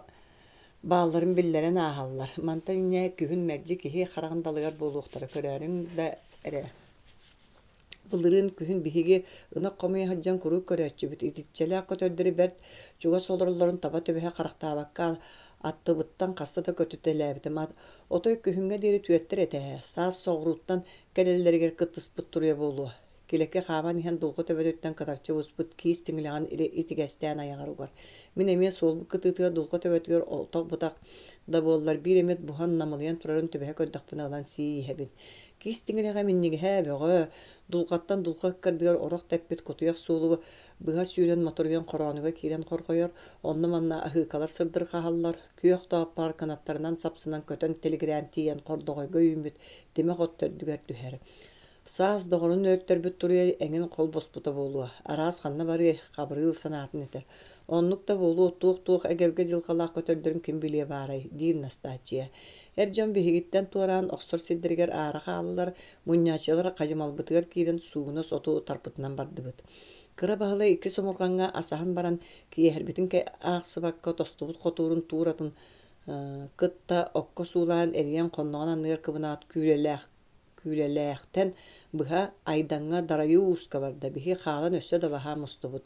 Баалларын биллэрэн ааһаллар. Мантан инньэ күһүн мэлдьи киһи хараҕын далыгар буолуохтара көрөөрүҥ да эрэ. Былырыын күһүн биһиги ынах хомуйа сылдьан куруук көрөөччүбүт. Итиччэлээх көтөрдөрү бэрт чугас олороллорун таба түбэһэ харахтаабакка аттыбыттан хаста да көтүтэлээбитим. Отой күһүҥҥэ диэри түөттэр этэ ээ. Саас соҕурууттан кэлэллэригэр кыттыспыт туруйа буолуо. Килэки хааман иһэн дулҕа төбөтүттэн кытарчы буспут киис тиҥилэҕин итигэстээн айаҕар угар. Мин эмиэ суолбут кытыытыгар дулҕа төбөтүгэр отох-бытах да буоллар биир эмит буһан намылыйан турарын түбэһэ көрдөхпүнэ ылан сии иһэбин. Киис тиҥилэҕэ минньигэһэ бөҕө, дулҕаттан дулҕа ыккардыгар орох тэппит кутуйах суолу быһа сүүрэн моторуйан хороонуга киирэн хорҕойор, онно-манна аһыыкалар сырдырҕаһаллар, күөх тооппоор кынаттарынан сапсынан көтөн тилигирээн тиийэн хордоҕойго үүммүт тимэх от төрдүгэр түһэр. Саас доҕорун өлтөрбүт туруйа эҥин холбоспута буолуо, араас ханна барыай, Хабырыыл санаатын этэр. Оннук да буолуо, туох-туох эгэлгэ дьылҕалаах көтөрдөрүн ким билиэ баарай, диир Настааччыйа. Эр дьон биһигиттэн туораан охсор сирдэригэр аара хааллылар, мунньааччылар хадьымалбытыгар киирэн суугунас оту тарпытынан бардыбыт. Кыра Баһылай икки сомурҕаҥҥа асаһан баран, киэһэрбитин аахсыбакка тостубут хотуурун тууратын кытта окко суулаан эрийэн хонноҕун анныгар кыбынаат күүлэлээх Күүлэлээхтэн быһа Айдаҥҥа Дарайыы ууска барда, биһи хаалан өссө да баһаам устубут.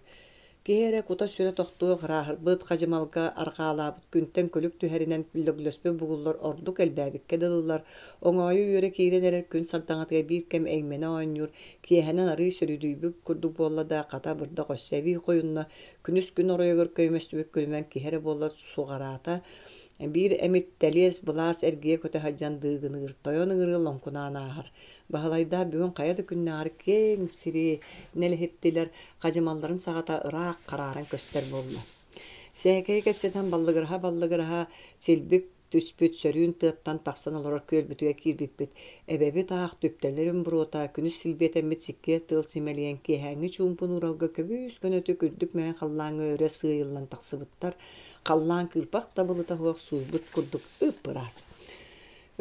Киһи эрэ кута-сүрэ тохтуох ырааһырбыт хадьымалга арҕаалаабыт күнтэн күлүк түһэринэн лөглөспүт бугуллар ордук элбээбиккэ дылылар, оҥоойу үөрэ киирэн эрэр күн сардаҥатыгар биир кэм эймэнэ оонньуур, киэһэнэн арыый сөрүдүйбүт курдук буолла да, хата бырдах өссө эбии хойунна, күнүс күн оройугар көймөстүбүт күлүмэн киһи эрэ буолла суҕараата, Биир эмит тэлиэс былаас эргийэ көтө сылдьан дыыгыныыр, тойон ыҥырыы лоҥкунаан ааһар. Баһылайдаах бүгүн хайа да күннээҕэр киэҥ сири нэлэһиттилэр, хадьымалларын саҕата ыраах харааран көстөр буолла. Сээкэйи кэпсэтэн баллыгыраһа-баллыгыраһа силбик түспүт сөрүүн тыаттан тахсан олорор күөлбүтүгэр киирбиппит. Эбэбит аах түптэлэрин буруота күнүс силбиэтэммит сиккиэр тыал симэлийэн киэһээҥҥи чуумпу нууралга көбүүс-көнөтүк үрдүк мэҥэ халлааҥҥа өрө сыыйыллан тахсыбыттар. Халлаан кыырпах да былыта суох сууйбут курдук ып-ыраас.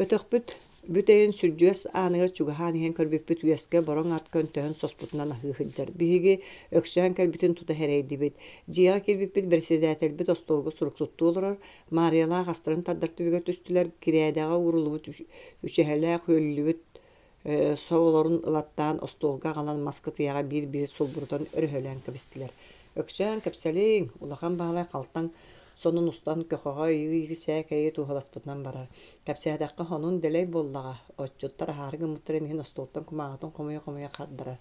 Өтөхпүт бүтэйин сүрдьүгэс ааныгар чугаһаан иһэн көрбүппүт үөскэ бороҥ ат көнтөһөн соспутунан аһыы сылдьар. Биһиги Өксөөн кэлбитин тута сэрэйдибит. Дьиэҕэ киирбиппит бэрэссэдээтэлбит остуолга суруксуттуу олорор, Маарыйалаах астарын тардар түбүгэр түстүлэр, кирээдэҕэ ууруллубут үчэһэлээх үөлүллүбүт Соболорун ылаттаан остуолга аҕалан мас кытыйаҕа биир-биир сулбурутан өрөһөлөөн кэбистилэр. Өксөөн кэпсэлиҥ, Улахан Баһылай халтаҥ сонун устан көхөҕө ыйыы сээкэйи туһаласпытынан барар. Кэпсээтэххэ сонун дэлэй буоллаҕа, отчуттар аһаары гыммыттарын иһин остуолтан кумааҕытын хомуйа-хомуйа хардарар.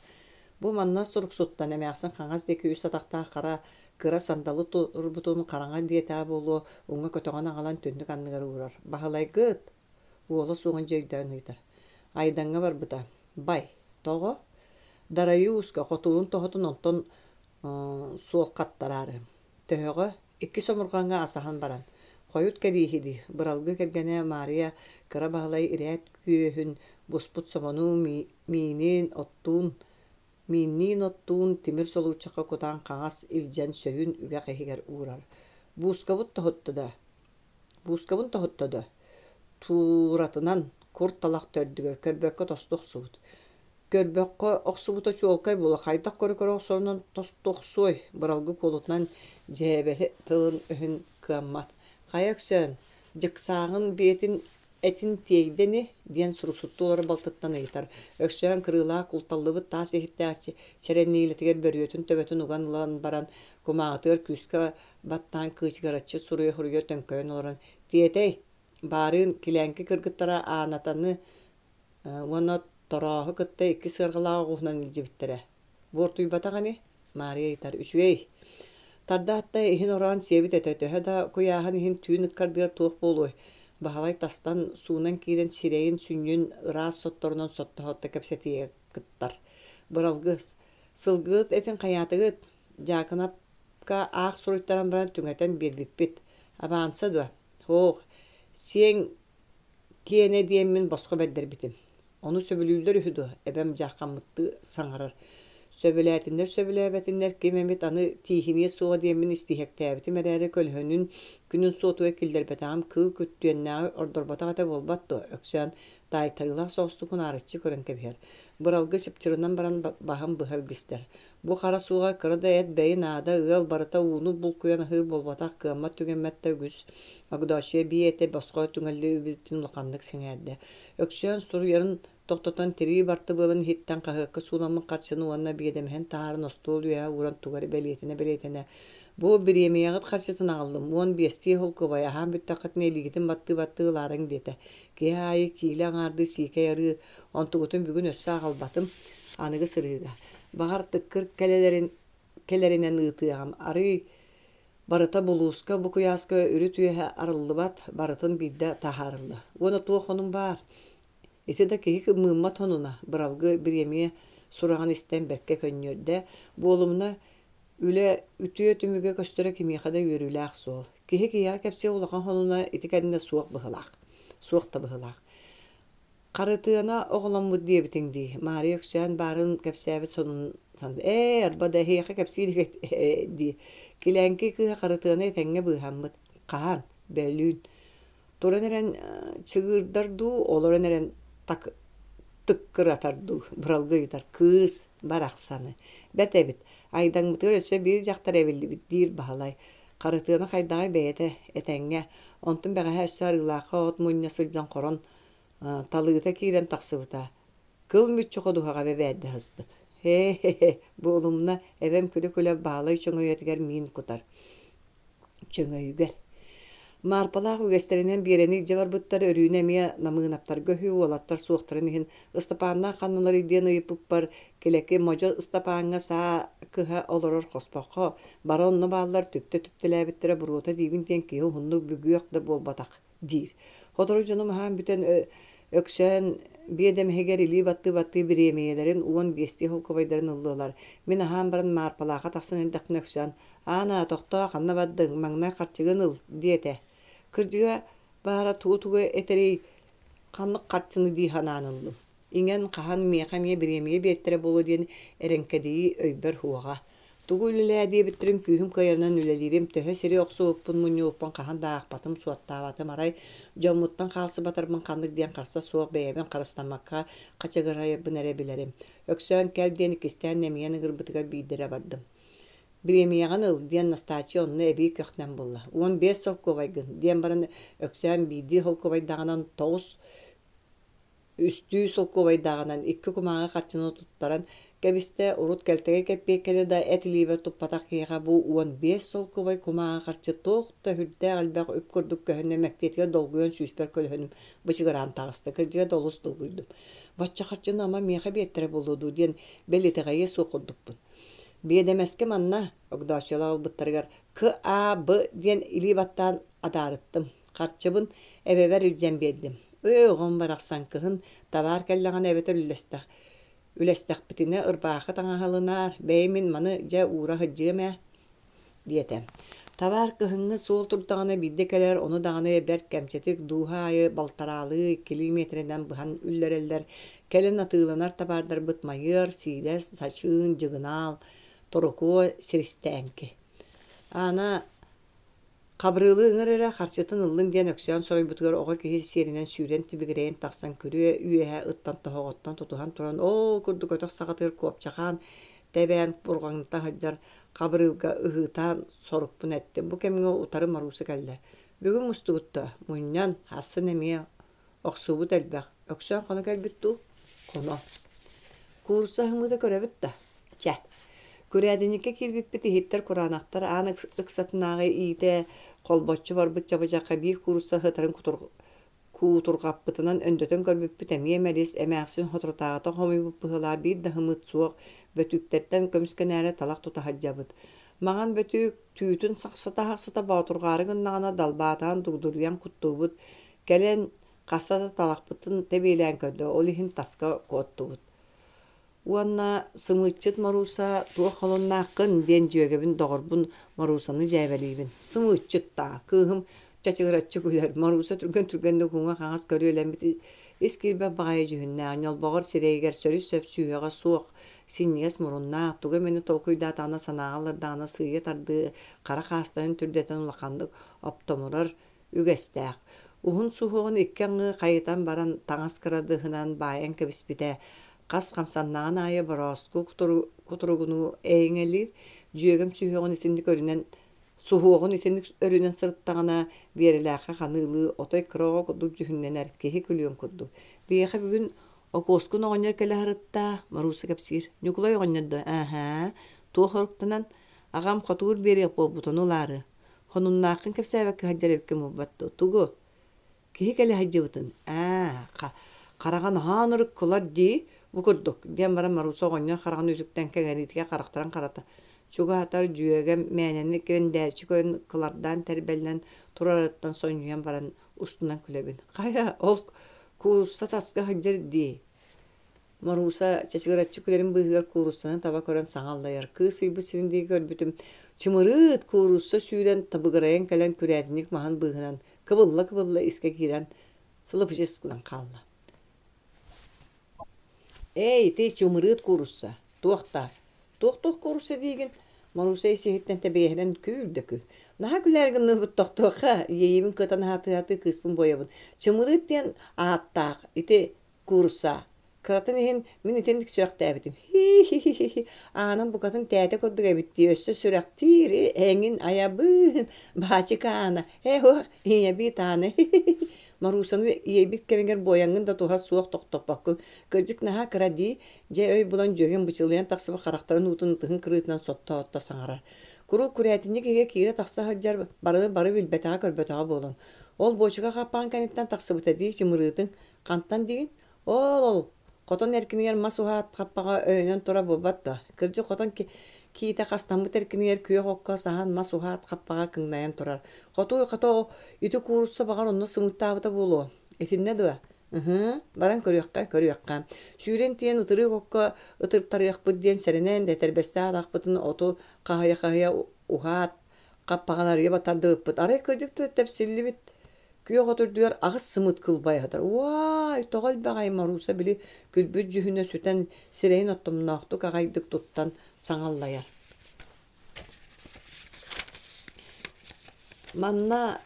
Бу манна суруксуттан эмээхсин хаҥас диэки үс атахтаах хара кыра сандалы турбутун хараҥа диэтэҕэ буолуо, уҥа көтөҕөн аҕалан түннүк анныгар уурар. Баһылайгыт, Уола суоҕун дьэ өйдөөн ыйытар. Айдаҥҥа барбыта. Бай, тоҕо? Дарайыы ууска хотуурун тоһутун онтон суох хаттараары. Төһөҕө? Иккис омурҕаҥҥа асаһан баран. Хойут кэлииһи дии, Быралгы кэргэнэ Маарыйа Кыра Баһылай ирээт күөһүн, буспут собону миинин, оттуун, миинниин оттуун тимир солуурчахха кутан хаҥас илдьэн сөрүүн үгэх иһигэр уурар. Буускабыт тоһутта да, Буускабын тоһутта да, тууратынан кур талах төрдүгэр көрбөккө тосту охсубут. Көрбөххө охсубута чуолкай буола хайдах көрө-көрө охсорунан тосту охсуой, быралгы куолутунан дьээбэһи тылын-өһүн кыаммат. Хайа Өксөөн, дьыксааҕын биэтин этин тиэйдэ ини диэн суруксуттуу олорор балтыттан ыйытар. Өксөөн кырыылаах култаллыбыт таас иһиттээхчи сэрэниилэтигэр бөрүөтүн төбөтүн уган ылан баран кумааҕытыгар күүскэ баттаан кыычыгыраччы суруйа-суруйа төҥкөйөн олорон «Тиэтэй, баарыын килээҥки кыргыттара Аанатаны уонна Торооһу кытта икки сыарҕалаах оҕуһунан илдьибиттэрэ. Буортуйбатах ини?» Маарыйа ыйытар. «Үчүгэй. Тардаат да иһин ороон сиэбит этэ, төһө да куйааһын иһин түүн ыккардыгар туох буолуой?» Баһылай тастан суунан киирэн сирэйин сүнньүн ыраас сотторунан сотто-сотто кэпсэтиигэ кыттар. «Быралгы, сылгыгыт этин хайаатыгыт?» Дьаакынап аах суруйтаран баран түҥэтэн биэрбиппит. Абаанса дуо? Һоох, сиэҥ киэнэ диэммин босхо бэрдэрбитим. Ону сөбүлүүллэр үһү дуо? Эбэм дьааххаммыттыы саҥарар. Сөбүлээтиннэр-сөбүлээбэтиннэр ким эмит аны тииһиниэ суоҕа диэммин испииһэктээбитим эрээри көлөһүнүн күнүн суотугар киллэрбэтэҕим кыыл күттүөннээҕи ордорботох этэ буолбат дуо? Өксөөн таайтарыылаах соҕустук унаарыччы көрөн кэбиһэр. Быралгы чыпчырынан баран баһын быһа илгистэр. Бу хара суоҕа кыра да эт бэйи наада, ыал барыта ууну булкуйан аһыыр буолбатах, кыаммат-түгэммэт да үгүс. Огдооччуйа биэ этэ босхо түҥэллибитин улаханнык сэҥээрдэ. Өксөөн суруйарын тохтотон тирии бартыбыалын иһиттэн хаһыакка сууламмыт харчыны уонна биэдэмэһин таһааран остуол үөһэ ууран тугу эрэ бэлиэтэнэ-бэлиэтэнэ «Бу бириэмийэҕит харчытын аҕаллым, 15-тии холкуобай, аһаан бүттэххитинэ илиигитин баттыы-баттыы ылаарыҥ» диэтэ. Киһи аайы киилэ аҥаардыы сиикэй арыы, онтугутун бүгүн өссө аҕалбатым, аныгы сырыыга. Баҕар, тыккыр кэлэлэрин кэлэринэн ыытыаҕым, арыый Барыта булууска бу куйааска үрүт үөһэ арыллыбат, барытын биирдэ таһаарылла. Уонна туох онун баар? Ити да киһи мыыммат онуна, Быралгы бириэмийэ сураҕын истэн бэркэ көнньүөрдэ. Буолумуна, үлэ үтүө түмүгэ көстөрө кимиэхэ да үөрүүлээх суол. Киһи киһиэхэ кэпсиэх улахан сонуна ити кэннэ суох быһыылаах. Суох да быһыылаах. Харытыана оҕоломмут диэбитиҥ дии, Маарыйа Өксөөн баарын кэпсээбит сонун саныы ээ, арба да эһиэхэ кэпсиир дии. Килээҥки кыыһа Харытыана этэҥҥэ быыһаммыт. Хаһан? Бөлүүн. Туран эрэн чыгыырдар дуу, олорон эрэн так тыккыратар дуу, Быралгы ыйытар. Кыыс барахсаны. Бэрт эбит. Айдаҥмытыгар өссө биир дьахтар эбиллибит, диир Баһылай. Харытыана хайдаҕый бэйэтэ, этэҥҥэ. Онтун бэҕэһээ өссө Арыылаахха от мунньа сылдьан хорон Талыыта киирэн тахсыбыта, кыл мүччү ходуһаҕа бэбээрдэ сыспыт. Һээ-һээ, буолумна, эбэм күлэ-күлэ Баалай чөҥөйөтүгэр миин кутар. Чөҥөйүгэр. Маарпалаах үгэстэринэн Биэрэни илдьэ барбыттар Өрүүнэ эмиэ Намыынаптарга үһү уолаттар суохтарын иһин Ыстапааннаах ханналарый диэн ыйыппыппар, Килэки модьу Ыстапааҥҥа саа кыһа олорор хоспоххо, бары онно бааллар түптэ түптэлээбиттэрэ буруота диибин диэн киһи уһуннук бүгүөх да буолбатах диир. Сотору дьонум аһаан бүтэн Өксөөн биэдэмэһигэр илии баттыы-баттыы бириэмийэлэрин 15-тии холкуобайдарын ыллылар. Мин аһаан баран Маарпалаахха тахсан эрдэхпинэ Өксөөн «Аана, тохтоо, ханна бардыҥ, маҥнай харчыгын ыл» диэтэ. Кырдьыга баара тугу-тугу этэрий, ханнык харчыны дии санаан ыллым. Иҥэн хаһан миэхэ эмиэ бириэмийэ биэртэрэ буолуо диэн эрэҥкэдийии өйбөр суоҕа. Тугу үлэлээ диэбиттэрин күүһүм кыайарынан үлэлиирим, төһө сири охсубуппун, мунньубуппун хаһан да аахпатым, суоттаабатым, арай дьоммуттан хаалсыбатарбын ханнык диэн харса суох бэйэбин харыстаммакка хачыгырайарбын эрэ билэрим. Өксөөн кэл диэн иккистээн нэмийэн ыҥырбытыгар биирдэ эрэ бардым. «Бириэмийэҕин ыл» диэн Настааччыйа онно эбии көхтөөн булла. «15 солкуобайгын» диэн баран Өксөөн биирдии солкуобайдааҕынан тоҕус Үстүү солкуобайдааҕынан икки кумааҕы харчыны туттаран кэбистэ, урут кэлтэгэй кэппиэккэни да эт илиибэр туппатах киһиэхэ бу 15 солкуобай кумааҕы харчы туох да сүрдээх элбэх үп курдук көһүннэ мэктиэтигэр долгуйан сүүспэр көлөһүнүм бычыгыраан таҕыста, кырдьыга да олус долгуйдум. Бачча харчыны ама миэхэ биэртэрэ буолуо дуу диэн бэл итэҕэйиэ суох курдукпун. Биэдэмэскэ манна, Огдооччулар ылбыттарыгар К.А.Б диэн илии баттаан адаарыттым. Харчыбын эбэбэр илдьэн биэрдим. Ээ, оҕом барахсан кыһын табаар кэллэҕинэ эбэтэр үллэстэх үлэстэхпитинэ ырбаахы таҥаһа ылынаар, бэйэ мин маны дьэ уура сылдьыам ээ диэтэ. Табаар кыһыҥҥы суол турдаҕына биирдэ кэлэр, ону даҕаны бэрт кэмчитик дууһа аайы балтараалыы, иккилии миэтэрэнэн быһан үллэрэллэр. Кэлин атыыланар табаардарбыт майыар, сиилэс, сачыын, дьыгынаал, торукуо, сиристээҥки. Аана Хабырыылы ыҥыр эрэ, харчытын ыллын диэн Өксөөн соруйбутугар оҕо киһи сиэринэн сүүрэн тибигирэйэн тахсан күрүө үөһэ ыттан тоһоҕоттон тутуһан туран оол курдук өтөх саҕатыгар куопчахаан тэбээн бурҕаҥната сылдьар Хабырыылга ыһыытаан сорукпун эттим. Бу кэмҥэ утары Марууса кэллэ. Бүгүн мустубут да, мунньан, ахсын эмиэ Охсуубут элбэх. Өксөөн хоно кэлбит дуу? Хоно. Куурусса аһымыыта көрөбүт да? Чэ. Күрээдинньиккэ киирбиппит иһиттэр кураанахтар аан ыксатынааҕы иитэ холбоччу барбыт чабычахха биир куурусса сытарын куутурҕаппытынан өндөтөн көрбүппүт эмиэ мэлис, эмээхсин соторутааҕыта хомуйбут быһыылаах биир да аһымыыт суох, бөтүүктэртэн көмүскэнээри талах тута сылдьабыт. Маҥан бөтүүк түүтүн сахсата-сахсата боотурҕаары гыннаҕына далбаатаан дугдуруйан куттуубут, Кэлэн хаста да талахпытын тэбиэлээн көрдө, ол иһин таска куоттубут. Уонна сымыытчыт Морууса туох холуннааххын диэн дьүөгэбин доҕорбун Моруусаны дьээбэлиибин. Сымыытчыт даа, кыыһым чачыгыраччы күлэр. Морууса түргэн-түргэнник уҥа-хаҥас көрүөлэммит Ис киирбэх баҕайы дьүһүннээх, ньолбоҕор сирэйигэр сөрү-сөп сүһүөҕэ суох, синньигэс муруннаах, тугу эмэни толкуйдаатаҕына санааҕа ыллардаҕына сыыйа тардыы хара хаастарын түрдэтэн улаханнык оптомурар үгэстээх. Уһун суһуоҕун икки аҥыы хайытан баран таҥас кырадыһынан баайан кэбиспитэ хас хамсаннаҕын аайы борооску кутуругунуу эйэҥэлиир. Дьүөгэм сүһүөҕүн итинник өрүнэн суһуоҕун итинник өрүнэн сырыттаҕына, Биэрэлээххэ ханыылыы отой кыра оҕо курдук дьүһүннэнэр, киһи күлүөн курдук. Биһиэхэ бүгүн Окуоскун оҕонньор кэлэ сырытта, Марууса кэпсиир. Ньукулай оҕонньор да «Ааһаа, туох оруктанан, аҕам хотуур биэриэх буолбут, ону ылаары. Хонуннааххын кэпсээбэккэ сылдьар эбиккин буолбат дуо, тугу? Киһи кэлэ сылдьыбытын, аа, хараҕа наһаа ынырык кылар дии, бу курдук, диэн баран Марууса оҕонньор хараҕын үтүктэн кэҥэриитигэр харахтарын харата чугаһатар дьүөгэм мээнэни кирендээччи көрөн кылардаан тэрбэллэн турарыттан сонньуйан баран устунан күлэбин. Хайа, ол куурусса таска сылдьар дии. Марууса чачыгыраччы күлэрин быыһыгар кууруссаны таба көрөн саҥа аллайар. Кыыс ыйбыт сирин диэки көрбүтүм, чымырыыт куурусса сүүрэн табыгырайан кэлэн күрээтинньик маһын быыһынан кыбылла-кыбылла искэ киирэн сылыпычыс гынан хаалла. «Эй, ити чымырыыт куурусса, туох да, туох-туох куурусса диигин?» Марууса ис-иһиттэн тэбиэһирэн күл да күл. «Наһаа күлээри гынныбыт тохтуохха, иэйиибин кыатан аһатыы-аһатыы кыыспын буойабын. Чымырыыт диэн ааттаах, ити Куурусса, кыратын иһин мин итинник сүрэхтээбитим. Һии-һи-һи-һи, аанын букатын тээтэ курдук эбит дии, өссө сүрэхтиир, эҥин айабыын, баачыка аана, ээ уох, ийэбиит аана, һи-һи-һи. Маруусаны иэйбит кэмигэр буойаҥҥын да туһа суох тохтоппоккун. Кырдьык наһаа кыра дии, дьэ өй булан дьүөгэм бычылыйан тахсыбыт харахтарын уутун ытыһын кырыытынан сотто-сотто саҥарар. Куруук күрээтинньик иһигэ киирэ-тахса сылдьар, барыны бары билбэтэҕэ-көрбөтөҕө буолан. Ол буочука хаппаҕын кэнниттэн тахсыбыта дии чымырыытыҥ, Хантан диигин? Оол, хотон эркинигэр мас уһаат хаппаҕа өйөнөн турар буолбат дуо? Кырдьык хотон киитэ хастаммыт эркинигэр күөх окко саһан мас уһаат хаппаҕа кыҥнайан турар. Хотуй хото ити куурусса баҕар онно сымыыттаабыта буолуо. Итиннэ дуо? Ыһыы, баран көрүөххэ, көрүөххэ. Сүүрэн тиийэн ытырыык окко ытыртарыахпыт диэн сэрэнэн этэрбэстээх атахпытын оту хаһыйа-хаһыйа уһаат хаппаҕын арыйа батардыбыппыт. Арай кырдьык да тэпсиллибит Күөх от үрдүгэр аҕыс сымыыт кылбайа сытар. Уоай, тоҕо элбэҕэй Марууса били күлбүт дьүһүнэ сүтэн, сирэйин оттомноохтук аҕайдык туттан саҥа аллайар. Манна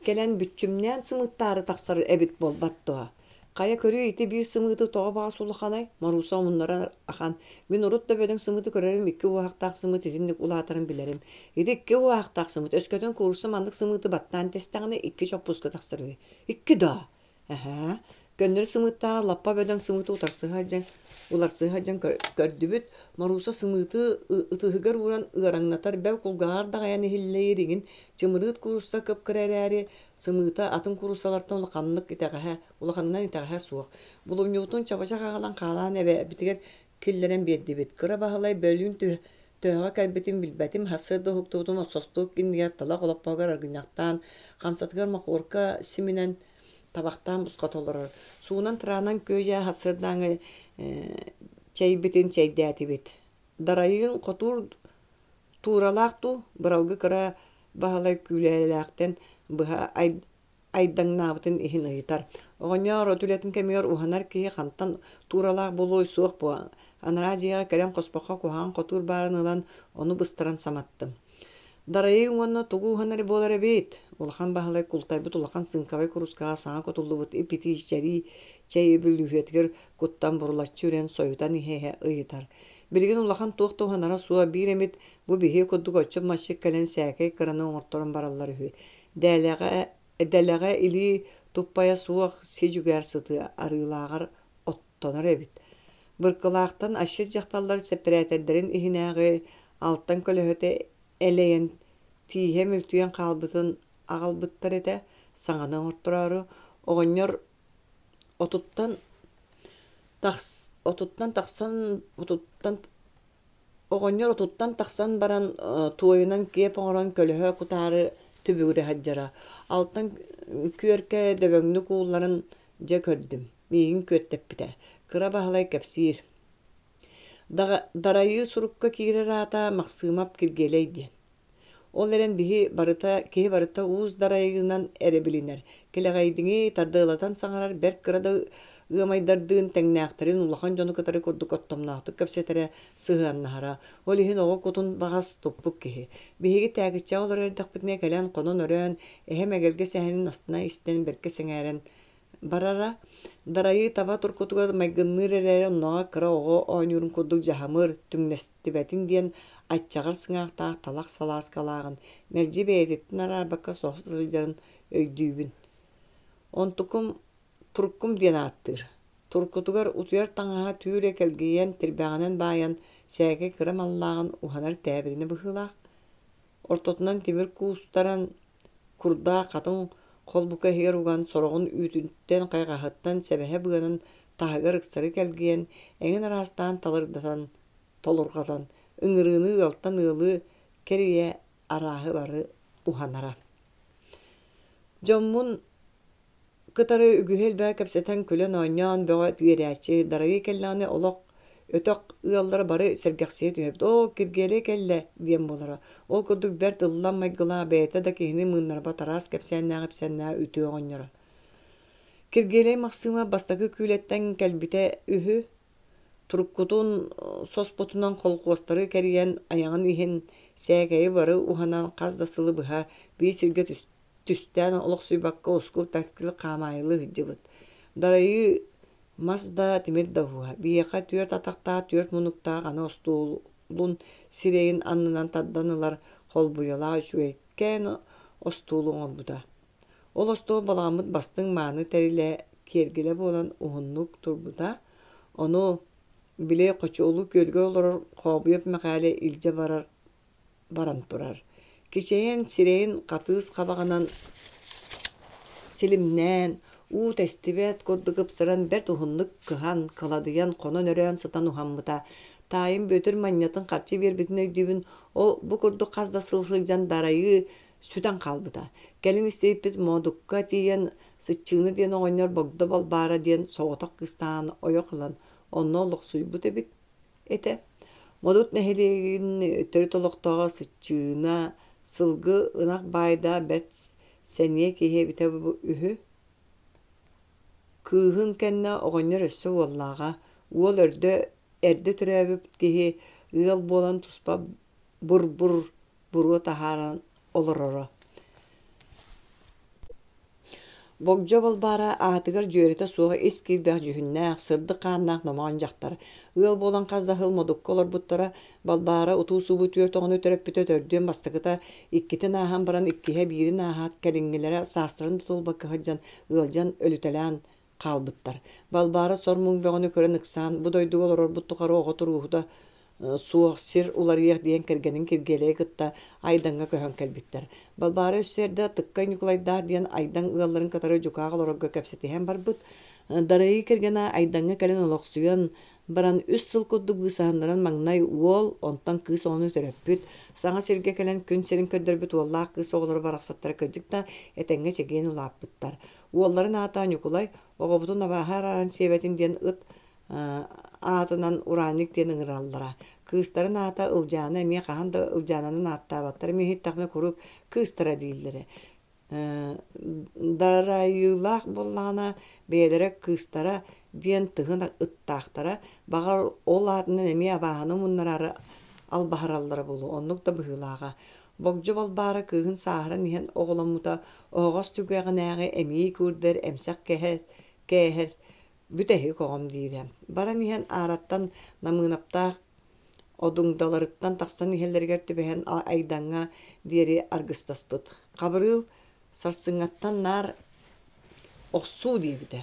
кэлэн бүччүмнээн сымыыттаары тахсар эбит буолбат дуо? Хайа көрүүй ити биир сымыыты тоҕо баҕас улаханай? Марууса омуннаран ахан. Мин урут да бөдөҥ сымыыты көрөрүм икки уоһахтаах сымыыт итинник улаатарын билэрим. Ити икки уоһахтаах сымыыт өскөтүн куурусса маннык сымыыты баттаан тэстэҕинэ икки чоппууска тахсар үһү. Икки даа? Эһээ. Көннөрү сымыыттааҕар лаппа бөдөҥ сымыыты утарсыһа сылдьан уларсыһа сылдьан көрдүбүт. Марууса сымыыты ытыһыгар ууран ыараҥнатар, бэл кулгааҕар даҕайан иһиллэйир иҥин чымырыыт куурусса кып-кыра эрээри, сымыыта атын кууруссалартан улаханнык итэҕэһэ улаханынан итэҕэһэ суох. Булумньубутун чабычах аҕалан хаалаан эбэбитигэр киллэрэн биэрдибит. Кыра Баһылай бөлүүн төһөҕө кэлбитин билбэтим, сарсыарда уһуктубутум состук иннигэр талах олоппоһугар аргынньахтаан, хамсатыгар мохуорка симинэн табахтаан бусхата олорор. Суунан-тараанан күө-дьаа сарсыардааҥы чэйбитин чэйдээтибит. Дарайыын хотуур тууралаах дуу, быралгы кыра Баһылай күүлэлээхтэн быһа айдаҥнаабытын иһин ыйытар: «Оҕонньоор, от үлэтин кэмигэр уһанар киһи хантан тууралаах буолуой суох буо, анараа дьиэҕэ кэлэн хоспоххо куһаҕан хотуур баарын ылан, ону быстаран саматтым. Дарайыҥ уонна тугу уһанар буолар эбит?» Улахан Баһылай култайбыт улахан сыыҥкабай куруускаҕа саҥа кутуллубут ип-итии чэрии чэйи бүлүүһэтигэр куттан бурулаччы үрэн сойутан иһэ-иһэ ыйытар: «Билигин улахан туох да уһанара суох, биир эмит бу биһиги курдук оччо-маччык кэлэн сээкэй кыраны оҥорторон бараллар үһү. Дэлэҕэ дэлэҕэ илии туппайа суох си-дьүгээр сытыа арыылааҕар оттонор эбит. Быркылаахтан асчыт дьахталлар сэппэрээтэрдэрин иһинээҕи алтан көлөһөтө элэйэн, тииһэ мүлтүйэн хаалбытын аҕалбыттар этэ, саҥаны оҥортороору оҕонньор отуттан тахс отуттан тахсан отуттан Оҕонньор отуттан тахсан баран туойунан киэп оҥорон көлөһө кутаары түбүгүрэ сылдьара. Алтан күөркэ дөбөҥнүк уулларын дьэ көрдүм, миигин күөртэппитэ. Кыра Баһылай кэпсиир: Дарайыы сурукка киирэр аата Махсыымап Киргиэлэй диэн. Ол эрэн биһи барыта, киһи барыта уус дарайыгынан эрэ билинэр. Кэлэҕэйдиҥи тардыалатан саҥарар бэрт кыра да Ыамайдардыын тэҥнээхтэрин улахан дьону кытары курдук оттомноохтук кэпсэтэрэ, сыһыаннаһара. Ол иһин оҕо кутун баҕас туппут киһи. Биһиги Тээкиччэҕэ олорор эрдэхпитинэ кэлэн хонон-өрөөн, эһэм эгэлгэ сэһэнин астына истэн, бэркэ сэҥээрэн барара. Дарайыы таба туркутугар майгынныыр эрээри оннооҕор кыра оҕо оонньуурун курдук дьаһамыр, түҥнэстибэтин диэн аччаҕар сыҥаахтаах талах салааскалааҕын, мэлдьи бэйэтиттэн араарбакка соһо сылдьарын өйдүүбүн. Онтукум туркум диэн ааттыыр. Туркутугар утуйар таҥаһа түү эрэ кэлгийэн, тирбэҕэнэн баайан, сээкэй кыра маллааҕын уһанар тээбиринэ быһыылаах. Ортотунан тимир куустаран, курдаах хатыҥ холбука иһигэр уган, сороҕун үүтүттэн, хайҕаһыттан сэбэһэ быанан таһыгар ыксары кэлгийэн, эҥин араастаан талырдатан, толурҕатан, ыҥырыыны ыалтан ыалы кэрийэ арааһы бары уһанара. Дьоммун кытары үгүһү элбэҕи кэпсэтэн, күлэн-оонньоон бөҕө үөрээччи, Дарайыы кэллэҕинэ олох өтөх ыаллара бары сэргэхсийэ түһэбит, «Оо, Киргиэлэй кэллэ» диэн буолара. Ол курдук бэрт ыллам майгылаах, бэйэтэ да киһини мыыннарбат араас кэпсээннээх-ипсээннээх үтүө оҕонньоро. Киргиэлэй Махсыыма бастакы күүлэттэн кэлбитэ үһү. Туруккутун соспутунан холкуостары кэрийэн айаҕын иһин сээкэйи бары уһанан хас да сылы быһа биир сиргэ түстээн олохсуйбакка ускул-таскил хаамаайылыы сылдьыбыт. Дарайыы мас да, тимир да уһуга. Биһиэхэ түөрт атахтаах, түөрт муннуктаах аны остуолун сирэйин аннынан тардан ылар холбуйалаах үчүгэйкээн остуолу оҥорбута. Ол остуол балаҕаммыт бастыҥ мааны тэрилэ, киэргэлэ буолан уһуннук турбута. Ону били Хочуолу күөлгэ олорор Хообуйап Мэхээлэ илдьэ барар баран турар. Кичэйэн сирэйин хатыыс хабаҕынан силимнээн, уу тэстибэт курдук ыпсаран бэрт уһуннук кыһан, кыладыйан, хонон-өрөөн сытан уһаммыта. Таайым Бүөтүр манньатын харчы биэрбитин өйдүүбүн. Ол бу курдук хас да сыл сылдьан дарайыы сүтэн хаалбыта. Кэлин истибиппит Моодукка тиийэн Сыччыына диэн оҕонньор Богдо Балбаара диэн соҕотох кыыстааҕын ойох ылан, онно олохсуйбут эбит этэ. Модут нэһилиэгин төрүт олохтооҕо Сыччыына сылгы, ынах баайдаах бэрт сэниэ киһи эбитэ үһү. Кыыһын кэннэ оҕонньор өссө уоллааҕа. Уол өрдө эрдэ төрөөбүт киһи ыал буолан туспа бур-бур буруо таһааран олороро. Богдьо Балбаара аатыгар дьүөрэтэ суох ис киирбэх дьүһүннээх, сырдык хааннаах номоон дьахтар. Ыал буолан хас да сыл Модукка олорбуттара. Балбаара утуу-субуу түөрт оҕону төрөппүтэ төрдүөн бастакыта иккитин ааһан баран иккиһэ биирин ааһаат кэлиҥҥилэрэ саастарын да туолбакка сылдьан ыалдьан өлүтэлээн хаалбыттар. Балбаара сор-муҥ бөҕөнү көрөн ыксаан, бу дойдуга олорорбут тухары оҕо турууһута суох сир уларыйыах диэн кэргэнин Киргиэлэйи кытта Айдаҥҥа көһөн кэлбиттэр. Балбаара өссө эрдэ Тыккай Ньукулайдаах диэн Айдаҥ ыалларын кытары дьукаах олорорго кэпсэтиһэн барбыт. Дарайыы кэргэнэ Айдаҥҥа кэлэн олохсуйан баран үс сыл курдук быысаһыннаран маҥнай уол, онтон кыыс оҕону төрөппүт. Саҥа сиргэ кэлэн күн сирин көрдөрбүт уоллаах кыыс оҕолоро барахсаттара кырдьык да этэҥҥэ чэгиэн улааппыттар. Уолларын аата Ньукулай, оҕобутун абааһы арааран сиэбэтин диэн ыт аатынан Ураанньык диэн ыҥыраллара. Кыыстарын аата Ылдьаана эмиэ хаһан да Ылдьаананан ааттаабаттар, эмиэ иһиттэхпинэ куруук кыыстара дииллэрэ. Дарайыылаах буоллаҕына бэйэлэрэ кыыстара диэн тыһын ыттаахтара, баҕар ол аатынан эмиэ абааһыны муннараары албаһыраллара буолуо, оннук да быһыылааҕа. Богдьо Балбаара кыыһын сааһыран иһэн оҕоломмута оһоҕос түгэҕинээҕи эмиий куурдар эмсэх кэһэр, кээһэр бүтэһик оҕом диирэ. Баран иһэн аараттан Намыынаптаах одуҥдаларыттан тахсан иһэллэригэр түбэһэн Айдаҥҥа диэри аргыстаспыт. Хабырыыл сарсыҥҥаттан наар охсуу диэбитэ.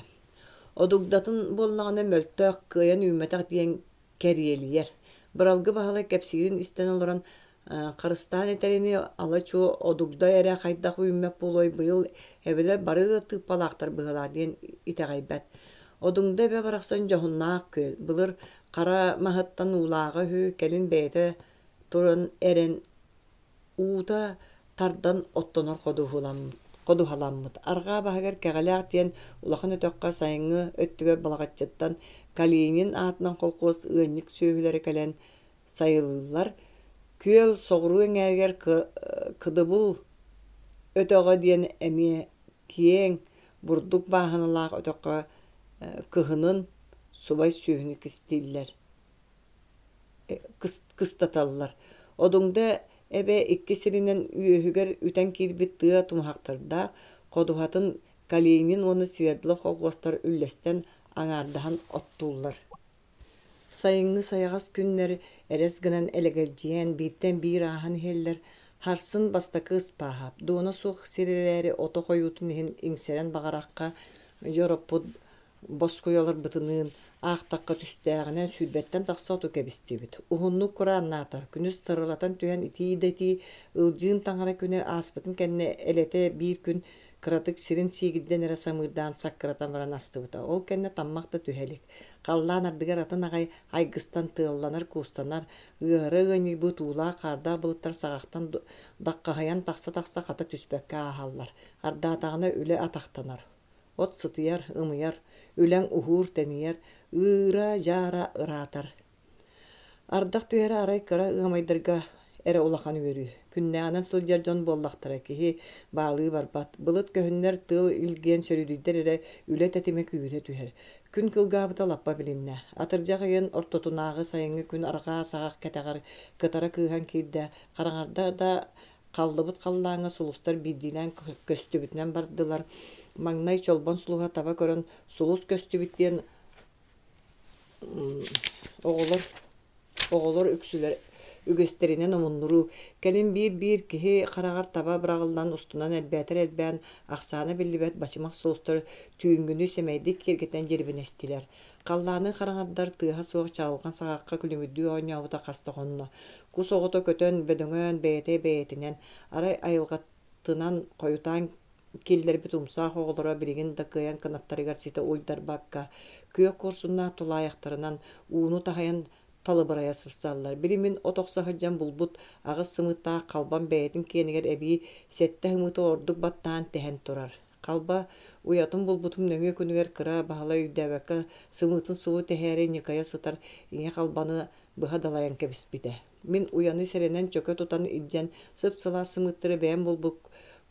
Одугдатын буоллаҕына мөлтөх, кыайан үүммэтэх диэн кэриэлийэр. Быралгы Баһылай кэпсиирин истэн олорон харыстаан этэринии ала-чуо одугда эрэ хайдах үүммэт буолуой быйыл эбэлэр бары да тыыппалаахтар быһыылаах диэн итэҕэйбэт. Одуҥда эбэ барахсан дьоһуннаах күөл, былыр хара маһыттан уулааҕа үһү, кэлин бэйэтэ туран эрэн уута тардан оттонор ходуһаламмыт. Арҕаа баһыгар Кэҕэлээх диэн улахан өтөххө сайыҥҥы өттүгэр Балаҕаччыттан Калинин аатынан колхуос ыанньык сүөһүлэрэ кэлэн сайылыыллар. Күөл соҕуруу эҥээригэр Кыдыбыл өтөҕө диэн эмиэ киэҥ, бурдук бааһыналаах өтөххө Кыһынын субай сүөһүнү кистииллэр, кыстаталлар. Одуҥда эбэ икки сиринэн үөһүгэр үтэн киирбит тыа тумуһахтардаах ходуһатын Калинин уонна Свердлов холхуостар үллэстэн аҥаардаһан оттууллар. Сайыҥҥы сайаҕас күннэр элэс гынан элэгэлдьийэн, бииртэн биир ааһан иһэллэр. Харсын бастакы ыспааһап, дуона суох сир эрээри ото хойуутун иһин иҥсэрэн баҕарахха дьороппут боскуйаларбытыныын аахтахха түстээҕинэн сүүрбэттэн тахса оту кэбистибит. Уһуннук курааннаата, күнүс сырылатан түһэн итии да итии, Ылдьыын таҥара күнэ ааспытын кэннэ элэтэ биир күн кыратык сирин сиигирдэн эрэ самыырдаан саккыратан баран астыбыта. Ол кэннэ таммах да түһэ илик. Халлаан ардыгар атын аҕай айгыстан тыалланар-куустанар, ыаһыра ыанньыйбыт уулаах-хаардаах былыттар саҕахтан даххаһыйан тахса-тахса хата түспэккэ ааһаллар. Ардаатаҕына үлэ атахтанар. От сытыйар, ымыйар, үлэҥ уһуур-тэнийэр, ыыра-дьаара ыраатар. Ардах түһэрэ арай кыра ыамайдарга эрэ улахан үөрүү. Күннээҕинэн сылдьар дьон буоллахтара киһи баалыы барбат. Былыт көһүннэр, тыал илгийэн сөрүүдүйдэр эрэ үлэ тэтимэ күүһүрэ түһэр. Күн кылгаабыта лаппа билиннэ. Атырдьах ыйын ортотунааҕы сайыҥҥы күн арҕаа саҕах кэтэҕэр кытара кыыһан киирдэ. Хараҥарда да халлыбыт халлааҥҥа сулустар биирдиилээн көстүбүтүнэн бардылар. Маҥнай Чолбон сулуһа таба көрөн сулус көстүбүт диэн Оҕолор оҕолор үксүлэр үгэстэринэн омуннуруу, кэлин биир-биир киһи хараҕар таба быраҕыллан устунан элбээтэр элбээн, ахсаана биллибэт бачымах сулустар түүҥҥүнү сэмэйдик киэргэтэн дьирибинэстилэр. Халлааны хараҥардар тыаһа суох чаҕылҕан саҕахха күлүмүрдүү оонньообута хас да хонно. Кус оҕото көтөн, бөдөҥөөн бэйэтэ бэйэтинэн, арай айылҕатынан хойутаан киллэрбит умсаах оҕолоро билигин да кыайан кынаттарыгар ситэ уйдарбакка, күөх куорсуннаах тулаайахтарынан ууну таһыйан талыбырайа сырсаллар. Били мин от охсо сылдьан булбут аҕыс сымыыттаах халбам бэйэтин киэнигэр эбии сэттэ сымыыты ордук баттаан тэһэн турар. Халба уйатын булбутум нөҥүө күнүгэр кыра Баһылай өйдөөбөккө сымыытын субу тэһээри ньыкайа сытар ийэ халбаны быһа далайан кэбиспитэ. Мин уйаны сэрэнэн чөкө тутан илдьэн сып-сылаас сымыыттары бэйэм булбут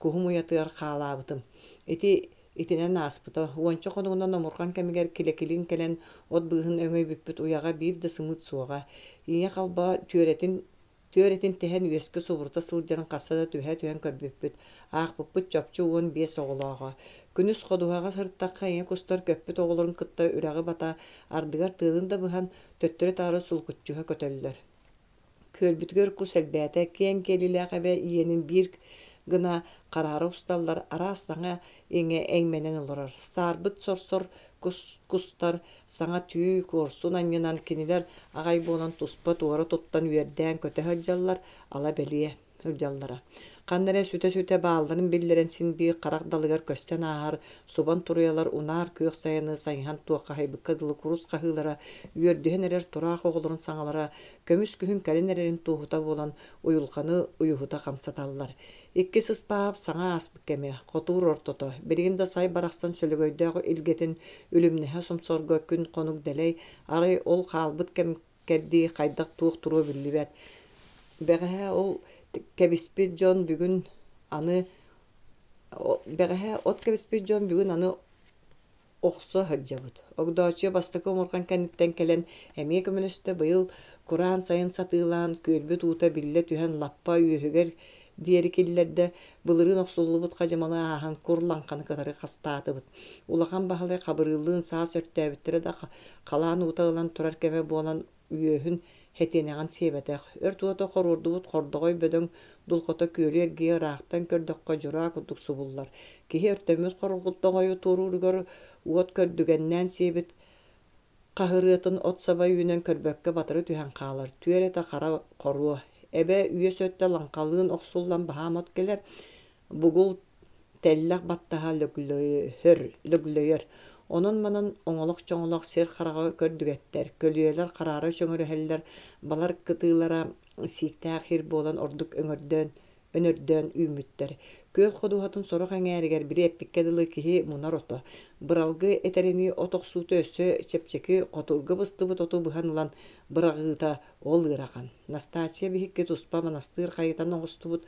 куһум уйатыгар хаалаабытым. Ити итинэн ааспыта. Уонча хонугунан омурҕан кэмигэр килэкилин кэлэн от быыһын өҥөйбүппүт уйаҕа биир да сымыыт суоҕа. Ийэ халба түөрэтин түөрэтин тэһэн үөскэ субурута сылдьарын хаста да түһэ түһэн көрбүппүт. Аахпыппыт чопчу 15 оҕолооҕо. Күнүс ходуһаҕа сырыттахха ийэ кустар көппүт оҕолорун кытта үрэҕи бата, ардыгар тыалын да быһан, төттөрү-таары сулкуччуһа көтөллөр. Күөлбүтүгэр кус элбээтэ, киэҥ киэлилээх эбэ иэнин биир гына хараара усталлар, араас саҥа-иҥэ эймэнэн олорор. Саарбыт сорсор кус кустар саҥа түү, куорсун анньынан кинилэр аҕай буолан туспа-туора туттан үөрдээн көтө сылдьаллар, ала бэлиэ сылдьаллара. Ханна эрэ сүтэ-сүтэ баалларын биллэрэн син биир харах далыгар көстөн ааһар субан туруйалар унаар күөх сайыны сайыһан туоххаһыйбыкка дылы курус хаһыылара, үөрдүһэн эрэр тураах оҕолорун саҥалара көмүс күһүн кэлин эрэрин туоһута буолан уйулҕаны уйуһута хамсаталлар. Иккис ыспаап саҥа ааспыт кэмэ, хотуур ортото, билигин да сай барахсан сөлөгөйдөөх илгэтин үлүмнэһэ сомсорго күн-хонук дэлэй, арай ол хаалбыт кэм кэрдии хайдах туох туруо биллибэт. Бэҕэһээ ол кэбиспит дьон бүгүн аны бэҕэһээ от кэбиспит дьон бүгүн аны охсо сылдьабыт. Огдооччуйа бастакы омурҕан кэнниттэн кэлэн эмиэ көмөлөстө. Быйыл кураан сайын сатыылаан, күөлбүт уута биллэ түһэн лаппа үөһүгэр диэри киллэрдэ. Былырыын охсуллубут хадьымалы ааһан кур лаҥханы кытары хастаатыбыт. Улахан Баһылай Хабырыыллыын саас өртөөбүттэрэ да халаан уута ылан турар кэмэ буолан үөһүн хэтиэнэҕин сиэбэтэх. Өрт уота хоруордубут хордоҕой бөдөҥ дулҕата күөлү эргийэ ыраахтан көрдөххө дьураа курдук субуллар. Киһи өртөммүт хордоҕойу туорууругар уот көрдүгэннээн сиэбит хаһырыатын от саба үүнэн көрбөккө батары түһэн хаалар. Түөрэтэ хара хоруо. Эбэ үөс өттө лаҥхалыын охсуллан баһаам от кэлэр. Бугул тэллэх баттаһа лөглөйөр, лөглөйөр. Онон-манан оҥолох-чоҥолох сир хараҕа көрдүгэттэр, көлүйэлэр хараара чөҥөрүһэллэр, балар кытыылара сииктээх сир буолан ордук өҥөрдөөн, өнөрдөөн үүммүттэр. Күөл ходуһатын сорох эҥээригэр били эппиккэ дылы киһи мунар ото. Быралгы этэринии от охсуута өссө чэпчэки хотуурга быстыбыт оту быһан ылан быраҕыыта ол ыарахан. Настааччыйа биһикки туспа манастыыр хайытан оҥостубут,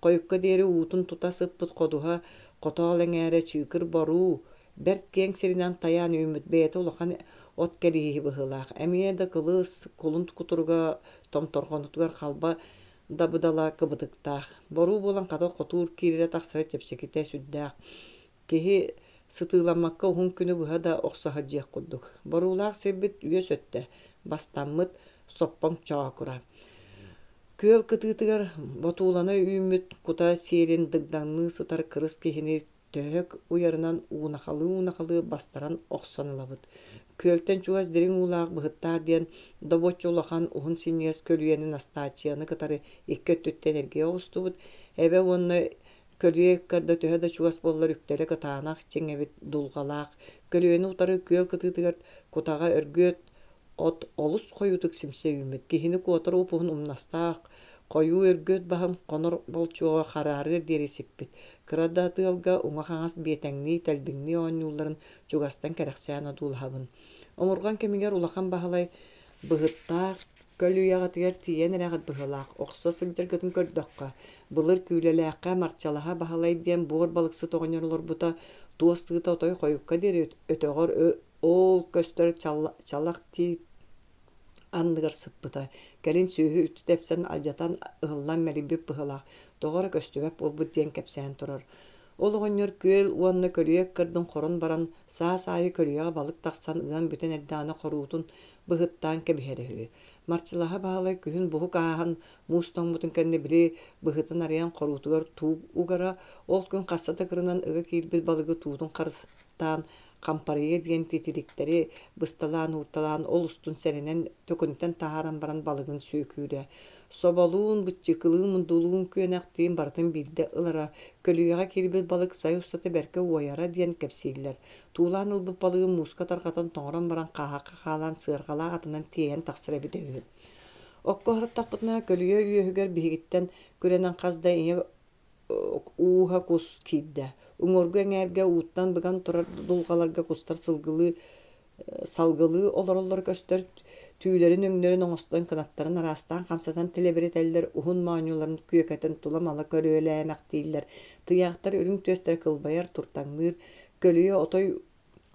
хойукка диэри уутун тута сыппыт ходуһа хотоол эҥээрэ чыыкыр боруу, Бэрт киэҥ сиринэн тайаан үүммүт бэйэтэ улахан от кэрииһи быһыылаах. Эмиэ да кылыс, кулун кутуруга томторҕонутугар халба дабыдала кыбытыктаах. Боруу буолан хата хотуур киирэрэ-тахсара чэпчэкитэ сүрдээх. Киһи сытыыламмакка уһун күнү быһа да охсо сылдьыах курдук. Боруулаах сирбит үөс өттө, бастаммыт соппоҥ чоокура. Күөл кытыытыгар ботуулана үүммүт кута сиэлин дыгдаҥныы сытар кырыс киһини төһө уйарынан уунахалыы-уунахалыы бастаран охсон ылабыт. Күөлтэн чугас дириҥ уулаах быһыттаах диэн добуочча улахан уһун синньигэс көлүйэни Настааччыйаны кытары икки өттүттэн эргийэ оҕустубут. Эбэ уонна Көлүйэ ыккарда төһө да чугас буоллар үктэлэ кытаанах, чиҥ эбит, дулҕалаах. Көлүйэни утары күөл кытыытыгар кутаҕа өргүөт от олус хойуутук симсэ үүммүт. Киһини куотар уп-уһун умнастаах, хойуу өргүөт баһын хонор болчуоҕа хараарыар диэри сиппит. Кыра да тыалга уҥа-хаҥас биэтэҥнии, тэлбиҥнии оонньуулларын чугастан кэрэхсээн одуулаһабын. Омурҕан кэмигэр Улахан Баһылай Быһыттаах көлүйэҕитигэр тиийэн эрэҕит быһыылаах, охсо сылдьаргытын көрдөххө, былыр Күүлэлээххэ Марчалаһа Баһылай диэн буор балыксыт оҕонньор олорбута, туос тыыта отой хойукка диэри өтөҕөр оол көстөр чалах тиит анныгар сыппыта. Кэлин сүөһү үттү тэпсэн алдьатан ыһыллан мэлийбит быһыылаах, тоҕо эрэ көстүбэт буолбут диэн кэпсээн турар. Ол оҕонньор күөл уонна көлүйэ ыккардын хорон баран, саас аайы көлүйэҕэ балык тахсан ыан бүтэн эрдэҕинэ хоруутун быһыттаан кэбиһэрэ үһү. Марчылаһа Баһылай күһүн буһук ааһан, муус тоҥмутун кэннэ били быһытын арыйан хоруутугар туу угара, ол күн хаста да кырынан ыга киирбит балыгы туутун харыстаан хампарыйа диэн титириктэри бысталаан уурталаан ол устун сэрэнэн төкүнүтэн таһааран баран балыгын сүөкүүрэ. Соболуун, быччыкылыын, мундулуун, күөнэхтиин барытын биирдэ ылара, көлүйэҕэ киирбит балык сай устата бэркэ уойара диэн кэпсииллэр. Туулаан ылбыт балыгын мууска тарҕатан тоҥорон баран хааһахха хаалаан сыарҕалаах атынан тиэйэн тахсар эбитэ үһү. Окко аһартахпытына көлүйэ үөһүгэр биһигиттэн күрэнэн хас да ийэ ууһа кус киирдэ. Уҥуоргу эҥээргэ ууттан быган турар дулҕаларга кустар сылгылыы салгылыы олороллоро көстөр, түүлэрин өҥнөрүн оҥостон кынаттарын араастаан хамсатан тэлэбирэтэллэр, уһун моонньуларын күөкэтэн тула-мала көрүөлээмэхтииллэр, тыйаахтар үрүҥ түөстэрэ кылбайар, туртаҥныыр, көлүйэ отой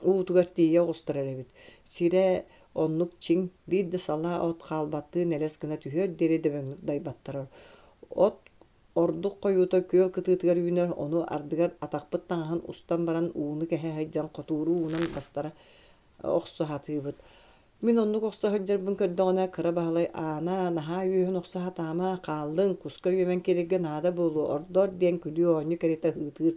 уутугар тиийэ оҕустарар эбит. Сирэ оннук чиҥ, биир да салаа от хаалбаттыы нэлэс гына түһүөр диэри дөбөҥнүк дайбаттарар. От Ордук хойуута күөл кытыытыгар үүнэр, ону ардыгар атахпыт таҥаһын устан баран ууну кэһэ сылдьан хотууру уунан бастара охсо сатыыбыт. Мин оннук охсо сылдьарбын көрдөҕүнэ, Кыра Баһылай «Аана, наһаа үөһүн охсо сатаама, хааллыҥ, куска үөмэн киирэргэ наада буолуо, ордоор» диэн күлүү-оонньуу кэриэтэ ыһыытыыр.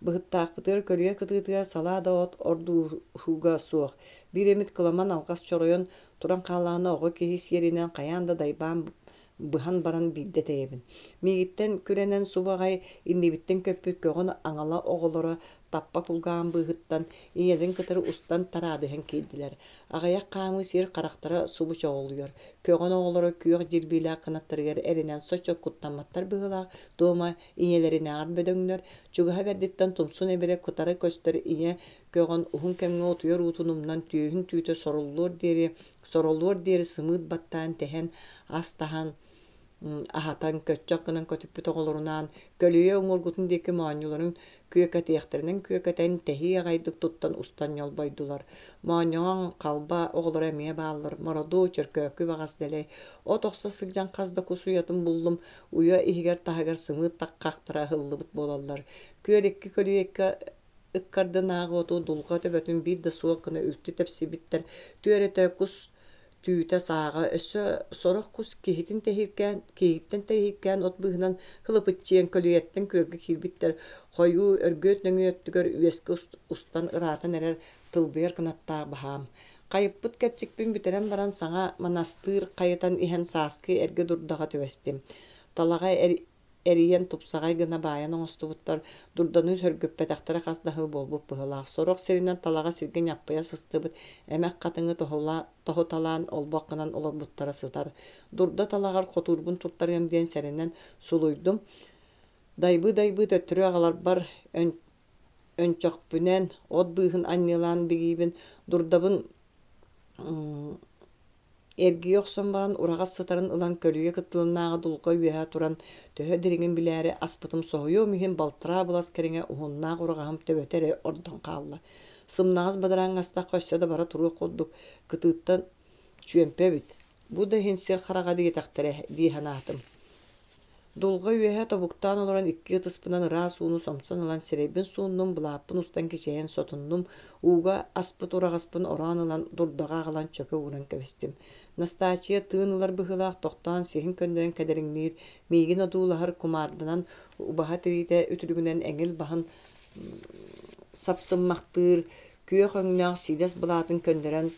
Быһыттаахпытыгар көлүйэ кытыытыгар салаа да от ордууһуга суох. Биир эмит кыламан алҕас чоройон туран хааллаҕына оҕо киһи сиэринэн хайаан да дайбаан быһан баран биирдэ тэйэбин. Миигиттэн күрэнэн субу аҕай иннибиттэн көппүт көҕөн аҥала оҕолоро таппа кулгааҕым быыһыттан ийэлэрин кытары устан тараадыһан киирдилэр. Аҕыйах хаамыы сир харахтара субу чоҕулуйар. Көҕөн оҕолоро күөх дьирбиилээх кынаттарыгар эрэнэн соччо куттамматтар быһыылаах, туома ийэлэринээҕэр бөдөҥнөр, чугаһа бэрдиттэн тумсун эбирэ кытары көстөр ийэ көҕөн уһун кэмҥэ утуйар уутун умнан түөһүн түүтэ соруллуор диэри соролуор диэри сымыыт баттаан тэһэн, ас таһан, аһатан, көччөх гынан көтүппүт оҕолорунаан көлүйэ уҥуоргутун диэки моонньуларын күөкэтиэхтэринэн күөкэтэн, тэһии аҕайдык туттан устан ньолбойдулар. Моонньоҕон халба оҕолоро эмиэ бааллар, мороду, чөркөөкү баҕас дэлэй. От охсо сылдьан хас да кус уйатын буллум, уйа иһигэр-таһыгар сымыыт хахтара ыһыллыбыт буолаллар. Күөл икки көлүйэккэ ыккардынааҕы оту дулҕа төбөтүн биир да суох гына үлтү тэпсибиттэр, түөрэтэ кус түүтэ сааҕа, өссө сорох кус киһитин тэһииркээн, киһиттэн тэһииркээн от быыһынан хылыпыччыйан көлүйэттэн күөлгэ киирбиттэр, хойуу өргүөт нөҥүө өттүгэр үөскэ устан ыраатан эрэр тылбыйар кынаттаах баһаам. Хайыппыт кэрчикпин бүтэрэн баран саҥа манастыыр хайытан иһэн сааскы эргэ дурдаҕа түбэстим. Талаҕа эрийэн тупсаҕай гына баайан оҥостубуттар, дурданы сөргүппэтэхтэрэ хас да сыл буолбут быһыылаах. Сорох сиринэн талаҕа сиргэ ньаппайа сыстыбыт, эмэх хатыҥы тоһуталаан олбох гынан олорбуттара сытар. Дурда талаҕар хотуурбун туттарыам диэн сэрэнэн сулуйдум. Дайбыы-дайбыы төттөрү аҕаларбар өнчөхпүнэн от быыһын анньыалаан бигиибин, дурдабын Эргийэ охсон баран ураҕас сытарын ылан көлүйэ кытылынааҕы дулҕа үөһэ туран төһө дириҥин билээри аспытым соһуйуом иһин балтараа былас кэриҥэ уһуннаах ураҕаһым төбөтө эрэ ордон хаалла. Сымнаҕас бадарааҥҥа астахха өссө да бара туруох курдук кытыыттан чүөмпэ эбит. Бу да иһин сир хараҕа диэтэхтэрэ дии санаатым. Дулҕа үөһэ тобуктаан олорон икки ытыспынан ыраас ууну сомсон ылан сирэйбин сууннум, былааппын устан кичэйэн сотуннум, ууга аспыт ураҕаспын ороон ылан дурдаҕа аҕалан чөкө ууран кэбистим. Настааччыйа тыын ылар быһыылаах тохтоон сиһин көннөрөн кэдэриҥниир, миигин одуулаһар кумаарданан убаһа тириитэ үтүлүгүнэн эҥил баһын сапсыммахтыыр, күөх өҥнөөх сиидэс былаатын көннөрөн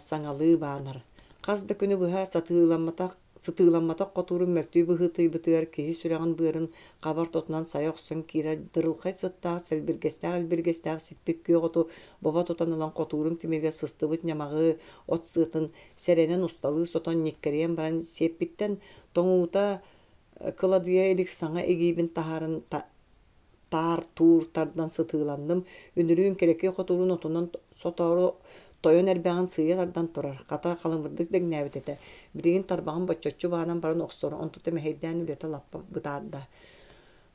саҥалыы баанар. Хас да күнү быһа сатыыламматах Сытыыламматах хотуурун мөлтүү быһыытыйбытыгар киһи сүрэҕин-быарын хабар тотунан сайа охсон киирэр дырылхай сыттаах сэлбиргэстээх-илбиргэстээх сиппит күөх оту бобо тутан ылан хотуурун тимиргэ сыстыбыт ньамаҕы от сыатын сэрэнэн усталыы сотон ньиккэрийэн баран сиэппиттэн тоҥуута кыладыйа илик саҥа игиибин таһааран таар-туур тардан сытыыланным, үнүрүүн кэлэкэй хотуурун отунан сотоору тойон эрбэҕин сыыйа тардан турар, хата халымырдык дэҥнээбит этэ, билигин тарбаҕын боччоччу баанан баран охсор, онтута мэһэйдээн үлэтэ лаппа бытаарда.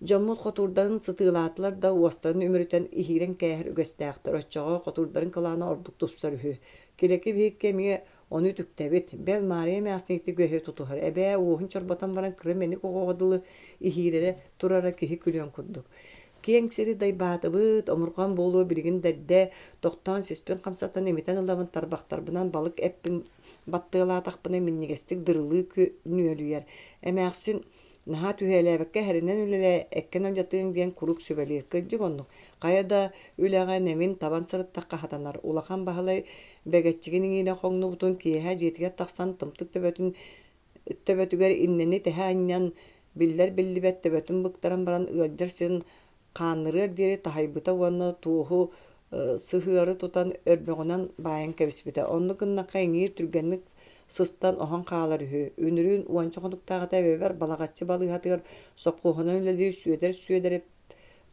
Дьоммут хотуурдарын сытыылаатылар да уостарын үмүрүтэн иһиирэн кээһэр үгэстээхтэр, оччоҕо хотуурдарын кылаана ордук тупсар үһү. Килэки биһикки эмиэ Ону үтүктэбит. Бэл, Маарыйа эмээхсин ити үгэһи тутуһар. Эбээ уоһун чорботон баран кыра мэник оҕоҕо дылы иһиирэрэ турара киһи күлүөн курдук. Киэҥ сири дайбаатыбыт, омурҕан буолуо билигин да эрдэ, тохтоон сиспин хамсатан имитэн ылабын тарбахтарбынан балык эппин баттыалаатахпына минньигэстик дырылыы нүөлүйэр. Эмээхсин Наһаа түһээлээбэккэ эһэринэн үлэлээ, эккин алдьатыаҥ диэн куруук сүбэлиир. Кырдьык оннук. Хайа да үлэҕэ нэмин табан сырыттахха сатанар. Улахан Баһылай бэгэччигин иҥиирэ хоҥнубутун киэһэ дьиэтигэр тахсан тымтык төбөтүн төбөтүгэр иннэни тэһэ анньан, биллэр-биллибэт төбөтүн быктаран баран ыалдьар сирин хааннырыар диэри таһыйбыта уонна туоһу сыһыары тутан өрбөҕүнэн баайан кэбиспитэ. Оннук гыннахха иҥиир түргэнник сыстан оһон хаалар үһү. Үнүрүүн уонча хонуктааҕыта эбэбэр Балаҕаччы балыыһатыгар сопхуоһунан үлэлиир Сүөдэр Сүөдэрэп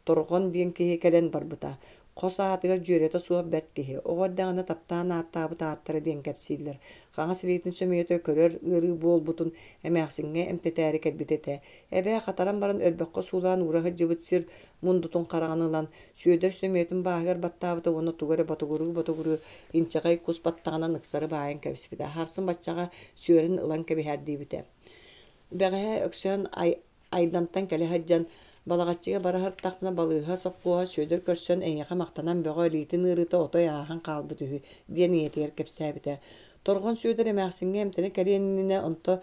Торҕон диэн киһи кэлэн барбыта. Хос аатыгар дьүөрэтэ суох бэрт киһи. Оҕо эрдэҕинэ таптаан ааттаабыт ааттара диэн кэпсииллэр. Хаҥас илиитин сөмүйэтэ көрөр ыарыы буолбутун эмээхсиҥҥэ эмтэтээри кэлбит этэ. Эбээ хатаран баран өрбөххө суулаан уура сылдьыбыт сир мундутун хараҕын ылан, Сүөдэр сөмүйэтин бааһыгар баттаабыта уонна тугу эрэ ботугуруу-ботугуруу инчэҕэй кус баттаҕынан ыксары баайан кэбиспитэ. Сарсын баччаҕа сүөрэн ылан кэбиһээр диэбитэ. Бэҕэһээ Өксөөн Айдантан кэлэ сылдьан, Балаҕаччыга бара сырыттахпына балыыһа сопхуоһа Сүөдэр көрсөн эйиэхэ махтанан бөҕө илиитин ыарыыта отой ааһан хаалбыт үһү диэн ийэтигэр кэпсээбитэ. Торҕон Сүөдэр эмээхсиҥҥэ эмтэнэ кэлиэн иннинэ онто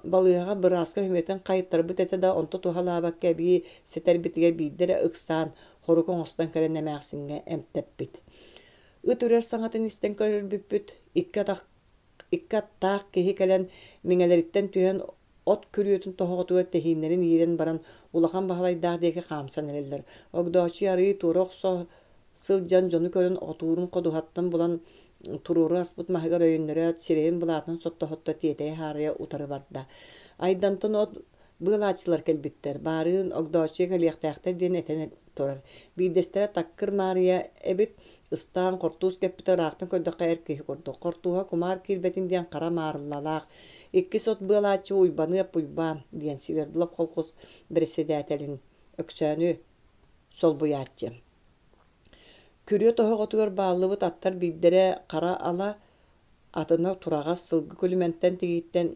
балыыһаҕа бырааска үһүмүөтүн хайыттарбыт этэ да, онто туһалаабакка эбии сэтэрбитигэр биирдэ эрэ ыксаан, хорук оҥостон кэлэн эмээхсиҥҥэ эмтэппит. Ыт үрэр саҥатын истэн көрөрбүппүт, икки атах икки аттаах киһи кэлэн миҥэлэриттэн түһэн от күрүөтүн тоһоҕотугар тэһииннэрин иирэн баран Улахан Баһылайдаах диэки хаамсан эрэллэр. Огдооччуйа арыый туора охсо сылдьан дьону көрөн отуурун ходуһаттан булан туруору аспыт маһыгар өйөннөрөөт сирэйин былаатын сотто-сотто тиэтэйэ-хаарыйа утары барда. Айдантан от быалааччылар кэлбиттэр, баарыын Огдооччуйа кэлиэхтээхтэр диэн этэн турар. Биирдэстэрэ Таккыр Маарыйа эбит, ыстаан хортуус кэппитэ ыраахтан көрдөххө эр киһи курдук. Хортууһа кумаар киирбэтин диэн хара маарыллалаах. Иккис от быалааччы Уйбаныап Уйбаан диэн Свердлов колхоз бэрэссэдээтэлин Өксөөнү солбуйааччы. Күрүө тоһоҕотугар бааллыбыт аттар биирдэрэ хара ала, атына тураҕас сылгы күлүмэнтэн тигииттэн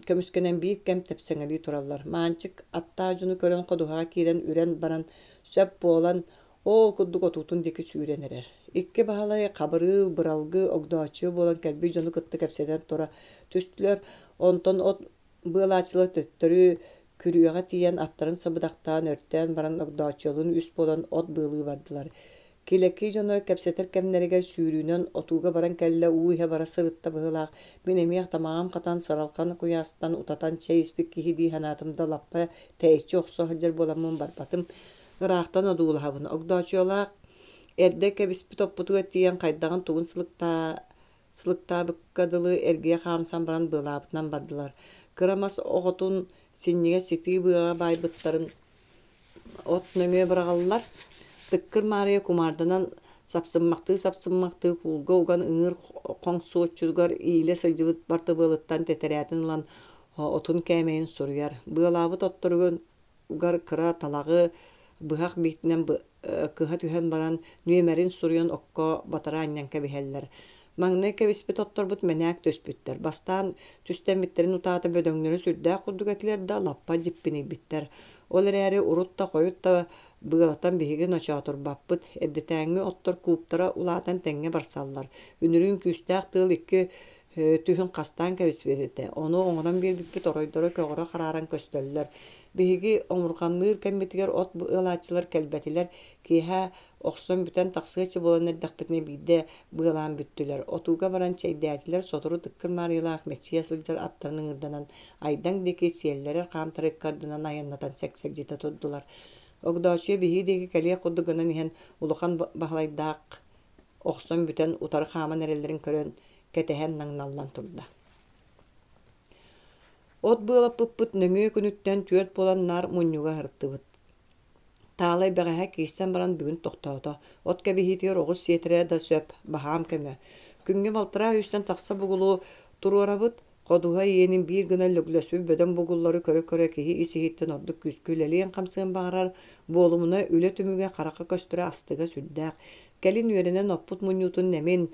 көмүскэнэн биир кэм тэпсэҥэлии тураллар. Маанчык аттаах дьону көрөн ходуһаҕа киирэн үрэн баран сөп буолан, оол курдук отуутун диэки сүүрэн эрэр. Икки Баһылай Хабырыыл, Быралгы, Огдооччуйа буолан кэлбит дьону кытта кэпсэтэн тура түстүлэр, онтон от Быалааччылар төттөрү күрүөҕэ тиийэн аттарын сабыдахтаан, өртөөн баран Огдооччуйалыын үс буолан от быалыы бардылар. Килэки дьоно кэпсэтэр кэмнэригэр сүүрүүнэн отууга баран кэллэ, уу иһэ бара сырытта быһыылаах, мин эмиэ тамаҕым хатан, сыралхан куйаастан утатан чэй испит киһи дии санаатым да лаппа тэйиччи охсо сылдьар буоламмын барбатым. Ыраахтан одуулаһабын. Огдооччуйалаах эрдэ кэбиспит оппутугар тиийэн хайдаҕын тугун сылыктаа Сылыктаабыкка дылы эргийэ хаамсан баран быалаабытынан бардылар. Кыра мас оҕотун синньигэс ситии быаҕа баайбыттарын от нөҥүө быраҕаллар. Тыккыр Маарыйа кумаарданан Сапсыммахтыы-сапсыммахтыы куулга уган ыҥыыр хоҥсуоччутугар иилэ сылдьыбыт бартыбыалыттан тэтэрээтин ылан отун кээмэйин суруйар. Быалаабыт отторугар кыра талаҕы быһах биитинэн кыһа түһэн баран, нүөмэрин суруйан окко батары анньан кэбиһэллэр. Маҥнай кэбиспит отторбут мэнээк түспүттэр. Бастаан түстэммиттэрин утаата бөдөҥнөрө сүрдээх курдук этилэр да, лаппа дьиппинийбиттэр. Ол эрээри урут да, хойут да быалатан биһиги ночоотурбаппыт. Эрдэтээҥҥи оттор кууптара улаатан тэҥҥэ барсаллар. Үнүрүүн күүстээх тыал икки түһүн хастаан кэбиспит этэ. Ону оҥорон биэрбиппит оройдоро көҕөрө харааран көстөллөр. Биһиги омурҕанныыр кэммитигэр от ыалааччылар кэлбэтилэр. Киэһэ охсон бүтэн тахсыаччы буолан эрдэхпитинэ биирдэ быалаан бүттүлэр. Отууга баран чэйдээтилэр, сотору Тыккыр Маарыйалаах мэччийэ сылдьар аттарын ыҥырданан Айдаҥ диэки сиэллэрэр хаамтара ыккардынан айаннатан сэксэлдьитэ турдулар. Огдооччуйа биһиги диэки кэлиэх курдук гынан иһэн улахан Баһылайдаах охсон бүтэн утары хааман эрэллэрин көрөн, кэтэһэн наҥналлан турда. От быалаппыппыт нөҥүө күнүттэн түөрт буолан наар мунньуга аһыртыбыт. Таалай бэҕэһээ киирсэн баран бүгүн тохтоото. От кэбиһиитигэр оҕус сиэтэрэ да сөп, баһаам көмө. Күҥҥэ балтараа үстэн тахса бугулу туруорабыт, Ходуһа иэнин биир гына лөглөспүт бөдөҥ бугуллары көрө-көрө киһи ис-иһиттэн ордук күүскэ үлэлиэн-хамсыан баҕарар, буолумуна үлэ түмүгэ харахха көстөрө астыга сүрдээх. Кэлин үөрэнэн оппут мунньуутун нэмин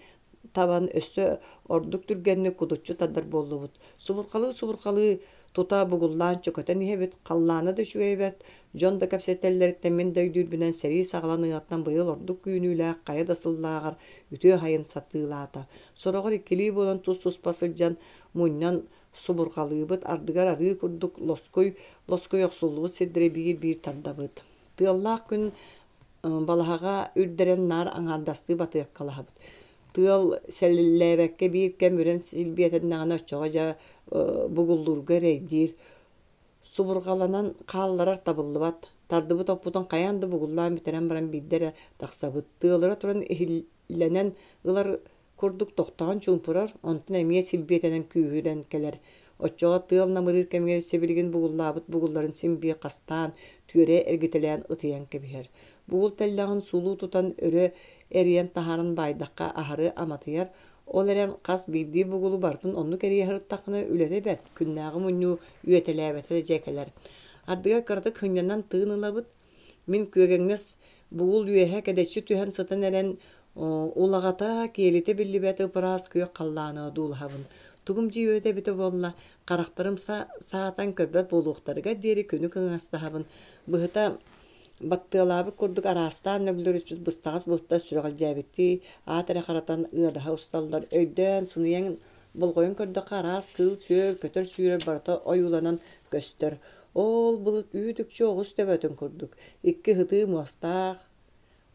табан өссө ордук түргэнник кудуччу тардар буоллубут. Субурҕалыы-субурҕалыы тута бугуллаан чөкөтөн иһэбит, халлаана да үчүгэйэ бэрт, дьон да кэпсэтэллэриттэн мин да өйдүүрбүнэн сэрии саҕаланыаҕыттан быйыл ордук күүнүүлээх хайа да сыллааҕар үтүө хайын сатыылаата. Сороҕор иккилии буолан тус-туспа сылдьан мунньан субурҕалыыбыт, ардыгар арыы курдук лоскуй лоскуй охсуллубут сирдэри биир-биир тардабыт. Тыаллаах күн балаһаҕа үрдэрэн наар аҥаардастыы батыаккалаһабыт. Тыал сэлэллээбэккэ биир кэм үрэн силбиэтэннэҕинэ оччоҕо дьэ бугуллуурга эрэйдиир. Субурҕаланан хаалларар табыллыбат. Тардыбыт оппутун хайаан да бугуллаан бүтэрэн баран биирдэ эрэ тахсабыт. Тыалыра туран иһиллэнэн ылар курдук тохтоон чуумпурар, онтон эмиэ силбиэтэнэн күүһүрэн кэлэр. Оччоҕо тыал намырыыр кэмигэр сибилигин бугуллаабыт бугулларын син биир хастаан, түөрэ эргитэлээн ытыйан кэбиһэр. Бугул тэллэҕин сулуу тутан өрө эрийэн таһааран баайдахха аһары аматыйар, ол эрэн хас биирдии бугулу барытын оннук эрийэ сырыттаххына үлэтэ бэрт, күннээҕи мунньуу үөтэлээбэтэ да дьэ кэлэр. Ардыгар кыратык сынньанан тыын ылабыт, Мин күөгэҥнэс бугул үөһэ кэдэччи түһэн сытан эрэн, улаҕата, киэлитэ биллибэт ып-ыраас күөх халлааны одуулаһабын. Тугум дьиибэтэ эбитэ буолла, харахтарым саатан көрбөт буолуохтарыгар диэри күнү кыҥастаһабын. Быһыта баттыалаабыт курдук араастаан мөглүрүспүт быстаҕас былыттар сүрэҕэлдьээбиттии аат эрэ харатан ыадаһа усталлар. Өйдөөн, сыныйан болҕойон көрдөххө араас кыыл-сүөл, көтөр-сүүрэр барыта ойууланан көстөр. Ол былыт үүт-үкчү оҕус төбөтүн курдук, икки сытыы муостаах,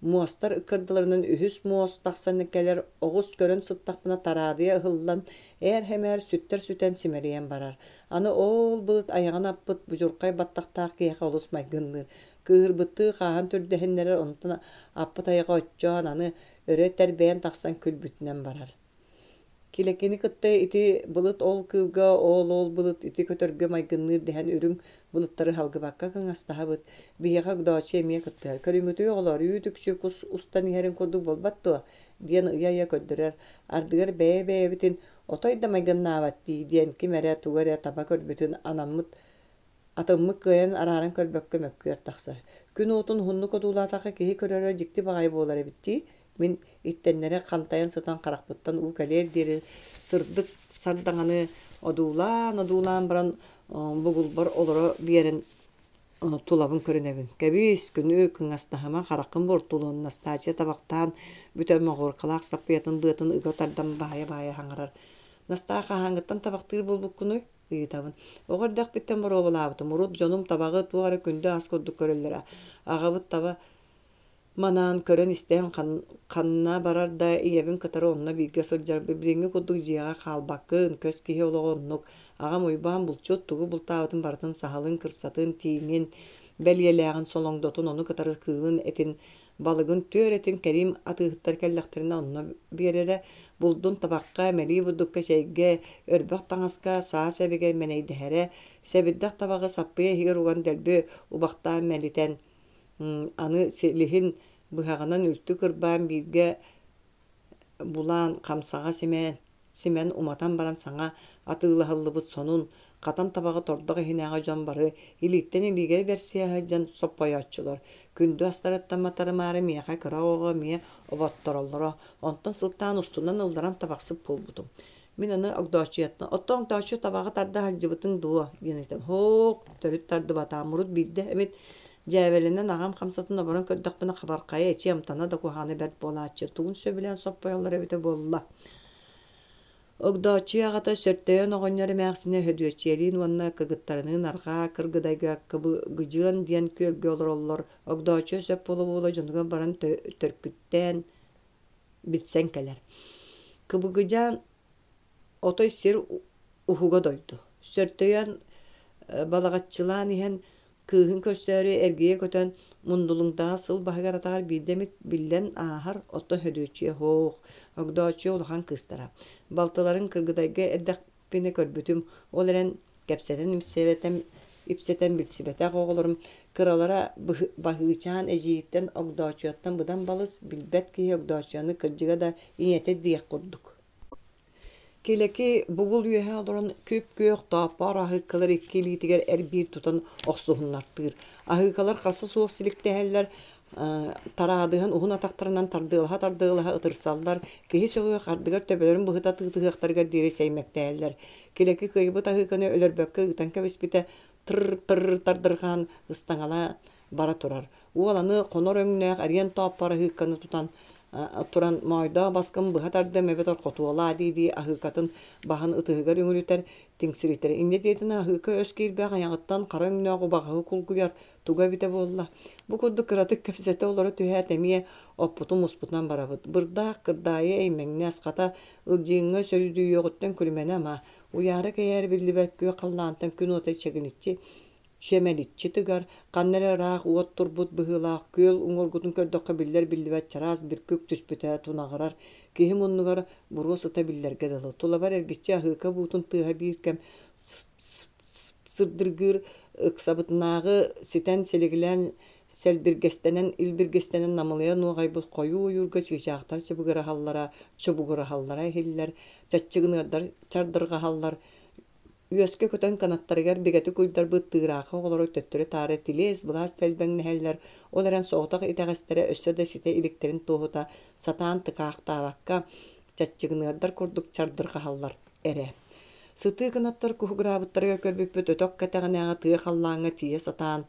муостар ыккардыларынан үһүс муос тахсан кэлэр оҕус көрөн сыттахпына тараадыйа ыһыллан, ээр-сэмээр сүттэр сүтэн симэлийэн барар. Аны ол былыт айаҕын аппыт будьурхай баттахтаах киһиэхэ олус майгынныыр. Кыыһырбыттыы хааһын түрдэһиннэрэр, онтон аппыт айаҕа оччоон аны өрө тэрбэйэн тахсан күлбүтүнэн барар. Килэкини кытта ити былыт ол кыылга, оол-ол былыт ити көтөргө майгынныыр дэһэн үрүҥ былыттары салгыбакка кыҥастаһабыт. Биһиэхэ Огдооччу эмиэ кыттыһар. Көрүҥҥүтүй оҕолоор, үүт-үкчү кус устан иһэрин курдук буолбат дуо? диэн ыйа-ыйа көрдөрөр. Ардыгар бэйэ-бэйэбитин отой да майгыннаабат дии диэн ким эрэ тугу эрэ таба көрбүтүн анаммыт Атыммыт кыайан арааран көрбөккө мөккүөр тахсар. Күн уотун уһуннук одуулаатахха киһи көрөрө дьикти баҕайы буолар эбит дии. Мин иттэннэри хантайан сытан харахпыттан уу кэлиэр диэри сырдык сардаҥаны одуулаан-одуулаан баран бугулбар олоро биэрэн тулабын көрүнэбин. Кэбиис, күнү кыҥастаһыма, хараххын буортулуон Настааччыйа табахтаан бүтэн моҕуоркалаах саппыйатын быатын ыга тардан баайа-баайа саҥарар. Настаа хаһааҥҥыттан табахтыыр буолбуккунуй? ыйытабын. Оҕо эрдэхпиттэн боруобалаабытым. Урут дьонум табаҕы туох эрэ күндү ас курдук көрөллөрө. Аҕабыт таба манаан көрөн-истэн ханна барар да ийэбин кытары онно бииргэ сылдьарбыт. Билиҥҥи курдук дьиэҕэ хаалбаккын, көс киһи олоҕо оннук. Аҕам Уйбаан булчут, тугу бултаабытын барытын саһылын, кырсатын, тииҥин, бэлиэлээҕин, солоҥдотун, ону кытары кыылын этин Балыгын түөрэтин кэриим атыыһыттар кэллэхтэринэ онно биэрэрэ, булдун табахха, мэлии бурдукка, чэйгэ, өрбөх таҥаска, саа сэбигэр мэнэйдэһэрэ, сэбирдэх табаҕы саппыйа иһигэр уган дэлби убахтаан мэлитэн, аны силиһин Быһаҕынан үлтү кырбаан бииргэ булаан хамсаҕа симээн, симэн уматан баран саҥа атыылаһыллыбыт сонун, хатан табаҕы тордох иһинээҕи дьон бары илииттэн илиигэ бэрсиһэ сылдьан соппойооччулар. Күндү астарыттан матарымаары миэхэ кыра оҕоҕо эмиэ оботтороллоро. Онтон сылтаан устунан ылларан табахсыт буолбутум. Мин аны Огдооччуйаттан «Оттон Огдооччуйа табаҕы тарда сылдьыбытыҥ дуо?» диэн ыйытабын. «Һоок, төрүт тардыбатаҕым. Урут биирдэ эмит дьээбэлэнэн аҕам хамсатын оборон көрдөхпүнэ хабархайа эчи амтана да куһаҕана бэрт буолааччы. Тугун сөбүлээн соппойоллор эбитэ буолла?» Огдооччуйа аҕата Сөртөйөн оҕонньор эмээхсинэ Сөдүөччүйэлиин уонна кыргыттарыныын арҕаа Кыргыдайга Кыбыгыдьыан диэн күөлгэ олороллор. Огдооччуйа сөп буола-буола дьонугар баран төркүттээн билсэн кэлэр. Кыбыгыдьаан отой сир уһуга дойду. Сөртөйөн балаҕаччылаан иһэн кыыһын көрсөөрү эргийэ көтөн Мундулуҥдаҕа сыл баһыгар-атаҕар биирдэ эмит биллэн ааһар, оттон Сөдүөччүйэ һоох, Огдооччуйа улахан кыыстара. Балтыларын Кыргыдайга эрдэхпинэ көрбүтүм, ол эрэн кэпсэтэн ипсэтэн билсибэтэх оҕолорум кыралара Баһыычаан эдьиийиттэн Огдооччуйаттан быдан балыс, билбэт киһи Огдооччуйаны кырдьыга да ийэтэ диэх курдук. Килэки бугул үөһэ олорон күп-күөх тооппоор аһыыккалар икки илиитигэр эр-биир тутан охсуһуннартыыр. Аһыыкалар харса суох силиктэһэллэр, тараадыһан уһун атахтарынан тардыалаһа-тардыалаһа ытырсаллар, киһи сөҕүөх ардыгар төбөлөрүн быһыта тыытыһыахтарыгар диэри сэймэктэһэллэр. Килэки кыайбыт аһыыканы өлөрбөккө ыытан кэбиспитэ, тыр-тыр тардырҕаан ыстаҥалаан бара турар. Уол аны хонор өҥнөөх эриэн тооппор аһыыкканы тутан туран моойдоох баскын быһа тардым эбэтэр хотуолаа дии-дии аһыыкатын баһын ытыһыгар үҥүлүтэр, тиҥсиритэр. Инньэ диэтин аһыыка өс киирбэх айаҕыттан хара өҥнөөх убаҕаһы кулгуйар туга эбитэ буолла. Бу курдук кыратык кэпсэтэ олоро түһээт эмиэ оппутун муспутунан барабыт. Бырдаах, кырдаайы эймэҥнэс, хата Ылдьыыҥҥа сөрүдүйүөҕүттэн күлүмэнэ ама, уйаара-кэйээрэ биллибэт күөх халлаантан күн уота чэгиниччи чэмэличчи тыгар, ханна эрэ ыраах уот турбут быһыылаах күөл уҥуоргутун көрдөххө биллэр-биллибэт чараас бүркүк түспүтэ тунаҕырар, киһи муннугар буруо сыта биллэргэ дылы. Тулабар эргиччи аһыыка буутун тыаһа биир кэм сып-сып сырдыргыыр, ыксабытынааҕы ситэн силигилээн сэлбиргэстэнэн илбиргэстэнэн намылыйа нуоҕайбыт хойуу ойуурга чыычаахтар чыбыгыраһаллара, чубугураһаллара иһиллэр, чаччыгыныардар чардырҕаһаллар, Үөскэ көтөн кынаттарыгар бигэтик уйдарбыт тыыраахы оҕолору төттөрү-таары тилиэс-былаас тэлбэҥнэһэллэр, ол эрэн соҕотох итэҕэстэрэ өссө да ситэ иликтэрин туоһута сатаан тыкаахтаабакка, чаччыгыныардар курдук чардырҕаһаллар эрэ. Сытыы кынаттар куһугураабыттарыгар көрбүппүт өтөх кэтэҕинээҕи тыа халлааҥҥа тиийэ сатаан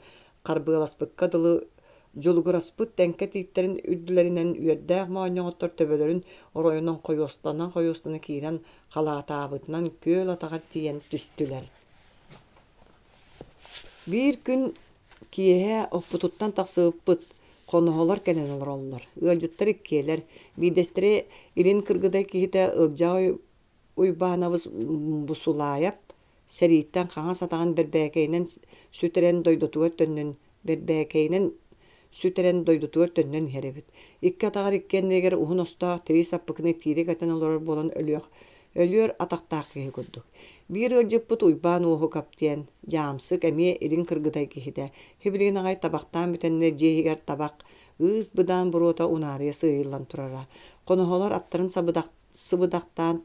харбыаласпыкка дылы дьулугураспыт тэҥкэ тииттэрин үрдүлэринэн үөрдээх моонньоҕоттор төбөлөрүн оройунан хойуостана-хойуостана киирэн халаатаабытынан күөл атаҕар тиийэн түстүлэр. Биир күн киэһэ оппутуттан тахсыбыппыт, хоноһолор кэлэн олороллор. Ыалдьыттар иккиэлэр, биирдэстэрэ илин Кыргыдай киһитэ Ылдьаа Уйбаанабыс Бусулаайап сэрииттэн хаҥас атаҕын бэрбээкэйинэн сүтэрэн дойдутугар төннөн бэрбээкэйинэн сүтэрэн дойдутугар төннөн иһэр эбит. Икки атаҕар иккиэннэригэр уһун остоох тирии саппыкыны тиирэ кэтэн олорор буолан өлүөх өлүөр атахтаах киһи курдук. Биир ыалдьыппыт Уйбаан Уоһукап диэн дьаамсык эмиэ илин Кыргыдай киһитэ. Сибилигин аҕай табахтаан бүтэннэр дьиэ иһигэр табах ыыс-быдаан буруота унаарыйа сыыйыллан турара. Хоноһолор аттарын сабыдах сыбыдахтаан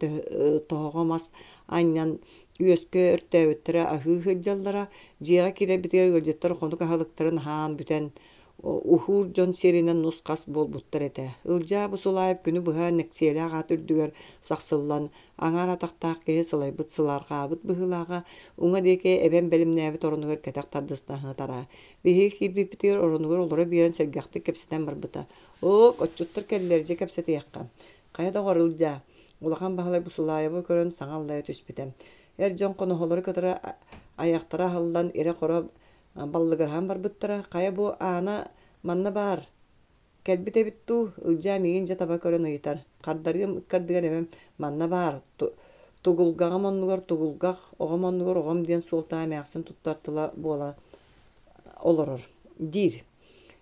тоһоҕо мас анньан үөскэ өртөөбүттэрэ аһыы сылдьаллара. Дьиэҕэ киирэрбитигэр ыалдьыттар хонук аһылыктарын аһаан бүтэн, уһуур дьон сиэринэн нус-хас буолбуттар этэ. Ылдьаа Бусулаев күнү быһа нэксиэлээх ат үрдүгэр сахсыллан, аҥаар атахтаах киһи сылайбыт сылаарҕаабыт быһыылааҕа, уҥа диэки эбэм бэлэмнээбит оронугар кэтэх тардыста аһытара. Биһиги киирбиппитигэр оронугар олоро биэрэн сэргэхтик кэпсэтэн барбыта. «Ок, отчуттар кэллилэр, дьэ кэпсэтиэххэ. Хайа доҕор, Ылдьаа, Улахан Баһылай Бусулаевы көрөн саҥа аллайа түспүтэ. Эр дьон хоноһолору кытары айахтара аһыллан ирэ-хоро баллыгыраһан барбыттара. Хайа бу Аана манна баар, кэлбит эбит дуу, Ылдьаа миигин дьэ таба көрөн ыйытар. Хардарыам ыккардыгар эбэм манна баар, тугулгаҕым оннугар тугулгах, оҕом оннугар оҕом диэн суолтаҕа эмээхсин туттар тыла буола олорор диир.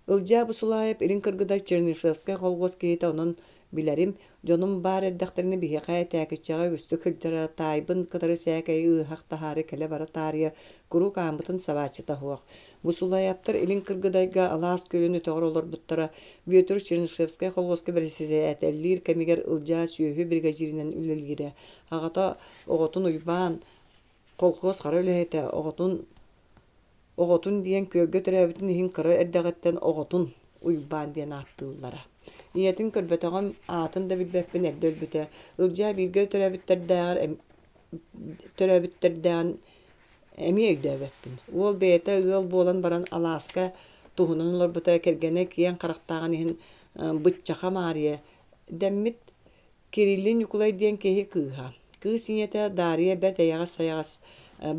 Ылдьаа Бусулаев илин Кыргыдай Чернышевскай колхуос киһитэ онон Билэрим, дьонум баар эрдэхтэринэ биһиэхэ Тээкиччэҕэ үгүстүк сылдьара, таайбын кытары сээкэйи ыаһах таһаары кэлэ-бара таарыйа куруук ааммытын сабааччыта суох. Бусулайаптар Илин Кыргыдайга Алаас күөлүн өтөҕөр олорбуттара. Бүөтүр Чернышевскай холхуоска бэрэссэдээтэллиир кэмигэр Ылдьаа сүөһү биригэдьииринэн үлэлиирэ. Аҕата оҕотун Уйбаан, колхуос хара үлэһитэ, оҕотун Оҕотун диэн күөлгэ төрөөбүтүн иһин кыра эрдэҕиттэн оҕотун Уйбаан диэн ааттыыллара. Ийэтин көрбөтөҕүм, аатын да билбэппин эрдэ өлбүтэ. Ылдьаа бииргэ төрөөбүттэрдээҕэр төрөөбүттэрдээҕин эмиэ өйдөөбөппүн. Уол бэйэтэ ыал буолан баран алааска туһунан олорбута, кэргэнэ киэҥ харахтааҕын иһин Быччаха Маарыйа дэммит Кириллин Ньукулай диэн киһи кыыһа. Кыыс ийэтэ Даарыйа бэрт эйэҕэс-сайаҕас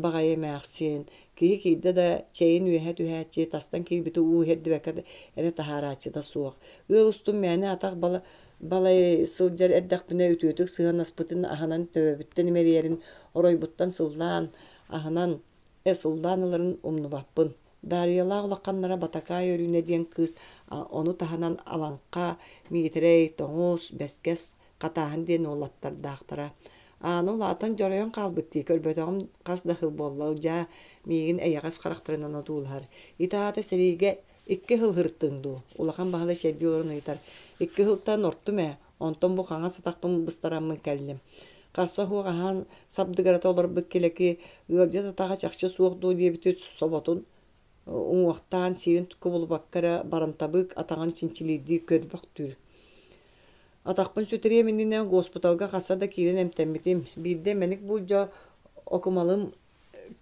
баҕайы эмээхсин, киһи киирдэ да чэйин үөһэ түһээччи, тастан киирбити уу иһэрдибэккэ эрэ таһаарааччыта суох. Ыал устун мээнэ атах балай сылдьар эрдэхпинэ үтүөтүк сыһыаннаспытын аһынан төбөбүттэн имэрийэрин, оройбуттан сыллаан, аһынан сыллаан ыларын умнубаппын. Даарыйалаах улаханнара Батакаай Өрүүнэ диэн кыыс ону таһынан Алаҥха, Миитэрэй, Тоҥус, Бэскэс, Хатааһын диэн уолаттардаахтара. Аана улаатан дьоройон хаалбыт дии, көрбөтөҕүм хас да сыл буолла, Ылдьаа миигин эйэҕэс харахтарынан одуулаһар. Ити аата сэриигэ икки сыл сырыттыҥ дуу? Улахан Баһылай чэйдии олорон ыйытар. Икки сылтан ортум ээ, онтон бу хаҥас атахпын быстараммын кэллим. Харса суох аһаан сабдыгырата олорбут Килэки ыалдьыт атаҕа чахчы суох дуо диэбити соботун уҥуохтаан сиирин кубулупакка эрэ барантабыык атаҕын чинчилиирдии көрбөхтүүр. Атахпын сүтэриэм иннинэ госпиталга хаста да киирэн эмтэммитим. Биирдэ мэник булдьа окумалым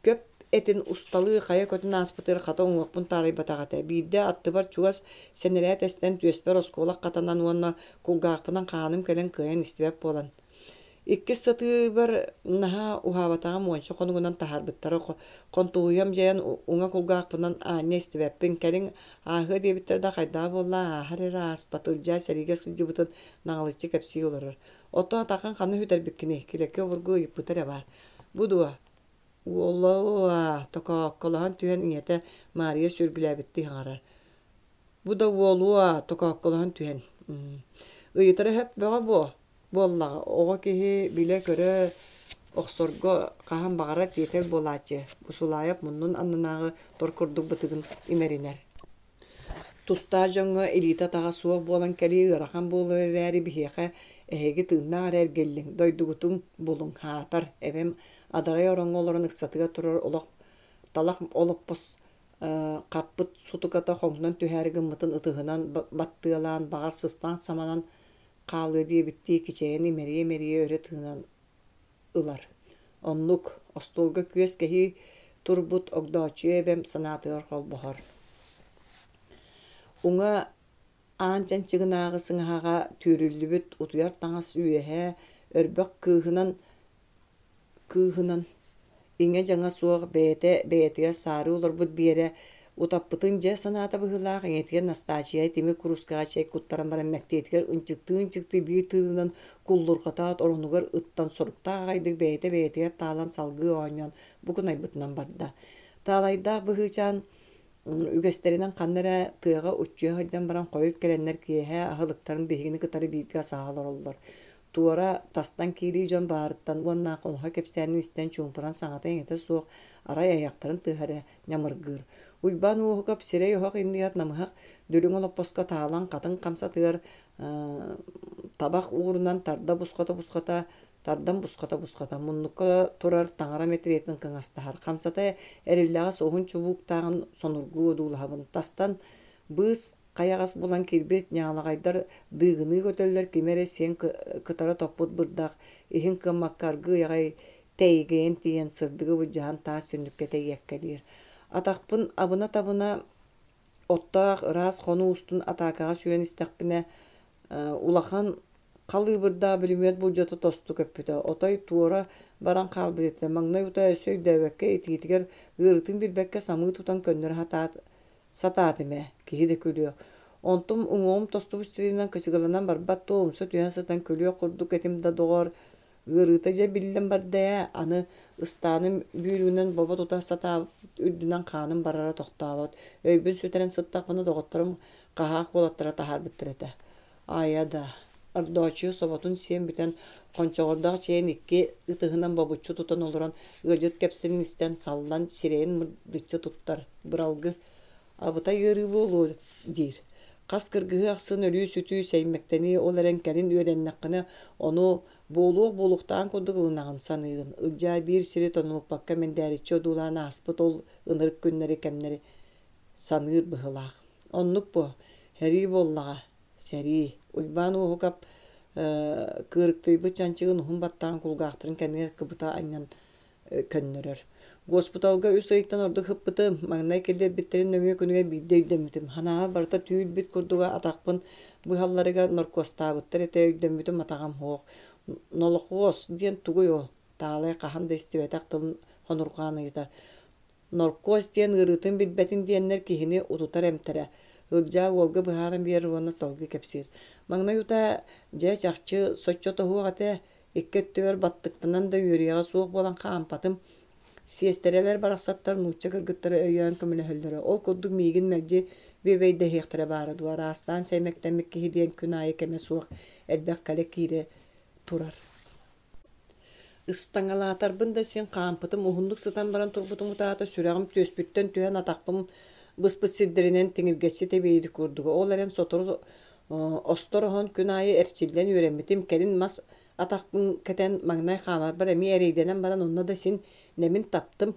көп этин усталыы хайа көтөн ааспытыгар хата уҥуохпун таарыйбатах этэ. Биирдэ аттыбар чугас сэнэрээт эстэн түөспэр оскуолак хатанан уонна кулгаахпынан хааным кэлэн кыайан истибэт буолан. Иккис сатыыбар наһаа уһаабатаҕым уонча хонугунан таһаарбыттара. Хонтуһуйам дьайан уҥа кулгаахпынан аанньа истибэппин. Кэлин ааһыа диэбиттэрэ да хайдаҕа буолла ааһар эрэ ааспат. Ылдьаа сэриигэ сылдьыбытын наҕылыччы кэпсии олорор. Оттон атаххын ханна сүтэрбиккиний? Килэки обургу ыйыппыта эрэ баар. Бу дуо? Уолуа, токоокколоһон түһэн ийэтэ Маарыйа сүргүлээбиттии саҥарар. Бу да уолуа, токоокколоһон түһэн. Ыйытара сөп бөҕө буо, буоллаҕа. Оҕо киһи билэ-көрө охсорго хаһан баҕарар тиэтэл буолааччы. Бусулаайап муннун аннынааҕы тор курдук бытыгын имэринэр. Тустаах дьоҥҥо илиитэ-атаҕа суох буолан кэлии ыарахан буолуо эрээри биһиэхэ эһиги тыыннаах эрэ эргиллиҥ, дойдугутун булуҥ, аһаатар, эбэм адарай ороҥҥо олорон ыксатыгар турар олох талах олоппос хаппыт сутуката хоҥнон түһээри гыммытын ытыһынан баттыалаан, баҕар сыстаан саманан хаалыа диэбиттии кичэйэн имэрийэ-имэрийэ өрө тыынан ылар. Оннук, остуолга күөс кэһии турбут Огдооччуйа эбэм санаатыгар холбоһор. Уҥа аан чанчыгынааҕы сыҥаһаҕа түүрүллүбүт утуйар таҥас үөһэ өрбөх кыыһынан кыыһынан Иҥэ-дьаҥа суох бэйэтэ бэйэтигэр саарыы олорбут Биэрэ утаппытын дьэ санаата быһыылаах ийэтигэр Настааччыйа тимир куруускаҕа чэй куттаран баран мэктиэтигэр ынчыктыы-ынчыктыы биир тыынынан куллурҕатаат оронугар ыттан соруктаах аҕайдык бэйэтэ бэйэтигэр таалан салгыы оонньоон букунайбытынан барда. Таалайдаах быһыычаан Үгэстэринэн ханна эрэ тыаҕа уччуйа сылдьан баран хойут кэлэннэр киэһэ аһылыктарын биһигини кытары бииргэ асаһа олороллор. Туора, тастан киирии дьон баарыттан уонна хоноһо кэпсээнин истэн чуумпуран саҥата-иҥэтэ суох арай айахтарын тыаһа эрэ ньамыргыыр. Уйбаан Уоһукап сирэй оһох иннигэр намыһах дүлүҥ олоппоско таалан хатыҥ хамсатыгар табах уурунан тарда бусхата-бусхата тардан бусхата-бусхата муннукка турар таҥара мэтириэтин кыҥастаһар, хамсата эриллэҕэс уһун чубууктааҕын сонургуу одуулаһабын. Тастан быыс хайаҕас булан киирбит ньаалаҕайдар дыыгыныы көтөллөр, кими эрэ сиэн кытара топпут бырдах иһин кыаммакка аргыый аҕай тэйгэйэн тиийэн сырдыгы былдьаһан таас түннүккэ тэйиэккэлиир. Атахпын абына-табына оттоох ыраас хонуу устун атаакаҕа сүүрэн истэхпинэ улахан Халыыбырдаах бүлүмүөт булдьата тосту көппүтэ, отой туора баран хаалбыт этэ. Маҥнай утаа өссө өйдөөбөккө, итиитигэр ыарыытын билбэккэ самыы тутан көннөрө сатаат, сатаатым ээ, киһи да күлүөх. Онтум уҥуоҕум тостубут сиринэн кычыгыланан барбат дуо, умса түһэн сытан күлүөх курдук этим да доҕоор, ыарыыта дьэ биллэн барда ээ, аны ыстааным бүүрүгүнэн бобо тута сатаабыт үрдүнэн хааным барара тохтообот. Өйбүн сүтэрэн сыттахпына доҕотторум хаһаах уолаттара таһаарбыттар этэ. Айа да. Ордооччуйа соботун сиэн бүтэн, хончоҕордоох чэйин икки ытыһынан бобуччу тутан олорон, ыалдьыт кэпсэлин истэн, саллан, сирэйин мырдыччы туттар. Быралгы «Абытай ыарыы буолуо» диир. Хас кыргыһыы ахсын өлүү-сүтүү, сэймэктэнии, ол эрэн кэлин үөрэннэххинэ, ону буолуох буолуохтааҕын курдук ылынаҕын, саныыгын. Ылдьаа биир сири тонолуппакка мэндээриччи одуулаан ааспыт ол ынырык күннэри, кэмнэри саныыр быһыылаах. Оннук буо, сэрии буоллаҕа, сэрии. Уйбаан Уоһукап кыырыктыйбыт чанчыгын уһун баттаҕын кулгаахтарын кэннигэр кыбыта анньан көннөрөр. Госпиталга үс ыйтан ордук сыппытым. Маҥнай киллэрбиттэрин нөҥүө күнүгэр биирдэ өйдөммүтүм. Санаабар барыта түүл-бит курдуга атахпын быһалларыгар норкуостаабыттар этэ өйдөммүтүм атаҕым суох. Нолохуос диэн тугуй ол? Таалай хаһан да истибэтэх тылын хонурҕаан ыйытар. Норкуос диэн ыарыытын билбэтин диэннэр киһини утутар эмтэрэ. Ылдьаа уолга быһааран биэрэр уонна салгыы кэпсиир. Маҥнай утаа, дьэ, чахчы, соччо тоһуох этэ. Икки өттүбэр баттыктанан да үөрүйэҕэ суох буолан хаампатым. Сиэстэрэлэр барахсаттар нуучча кыргыттара өйөөн көмөлөһөллөрө. Ол курдук миигин мэлдьи бүөбэйдэһиэхтэрэ баара дуо, араастаан сэймэктэммит киһи диэн күн аайы кэмэ суох элбэх кэлэ киирэ турар. Ыстаҥалаатарбын да син хаампытым, уһуннук сытан баран турбутум утаата сүрэҕим түөспүттэн түһэн атахпын быспыт сирдэринэн тиҥиргэччи тэбиэйбит курдуга. Ол эрэн сотору остор оһон күн аайы эрчиллэн үөрэммитим. Кэлин мас атахпын кэтэн маҥнай хаамарбар эмиэ эрэйдэнэн баран онно да син нэмин таптым.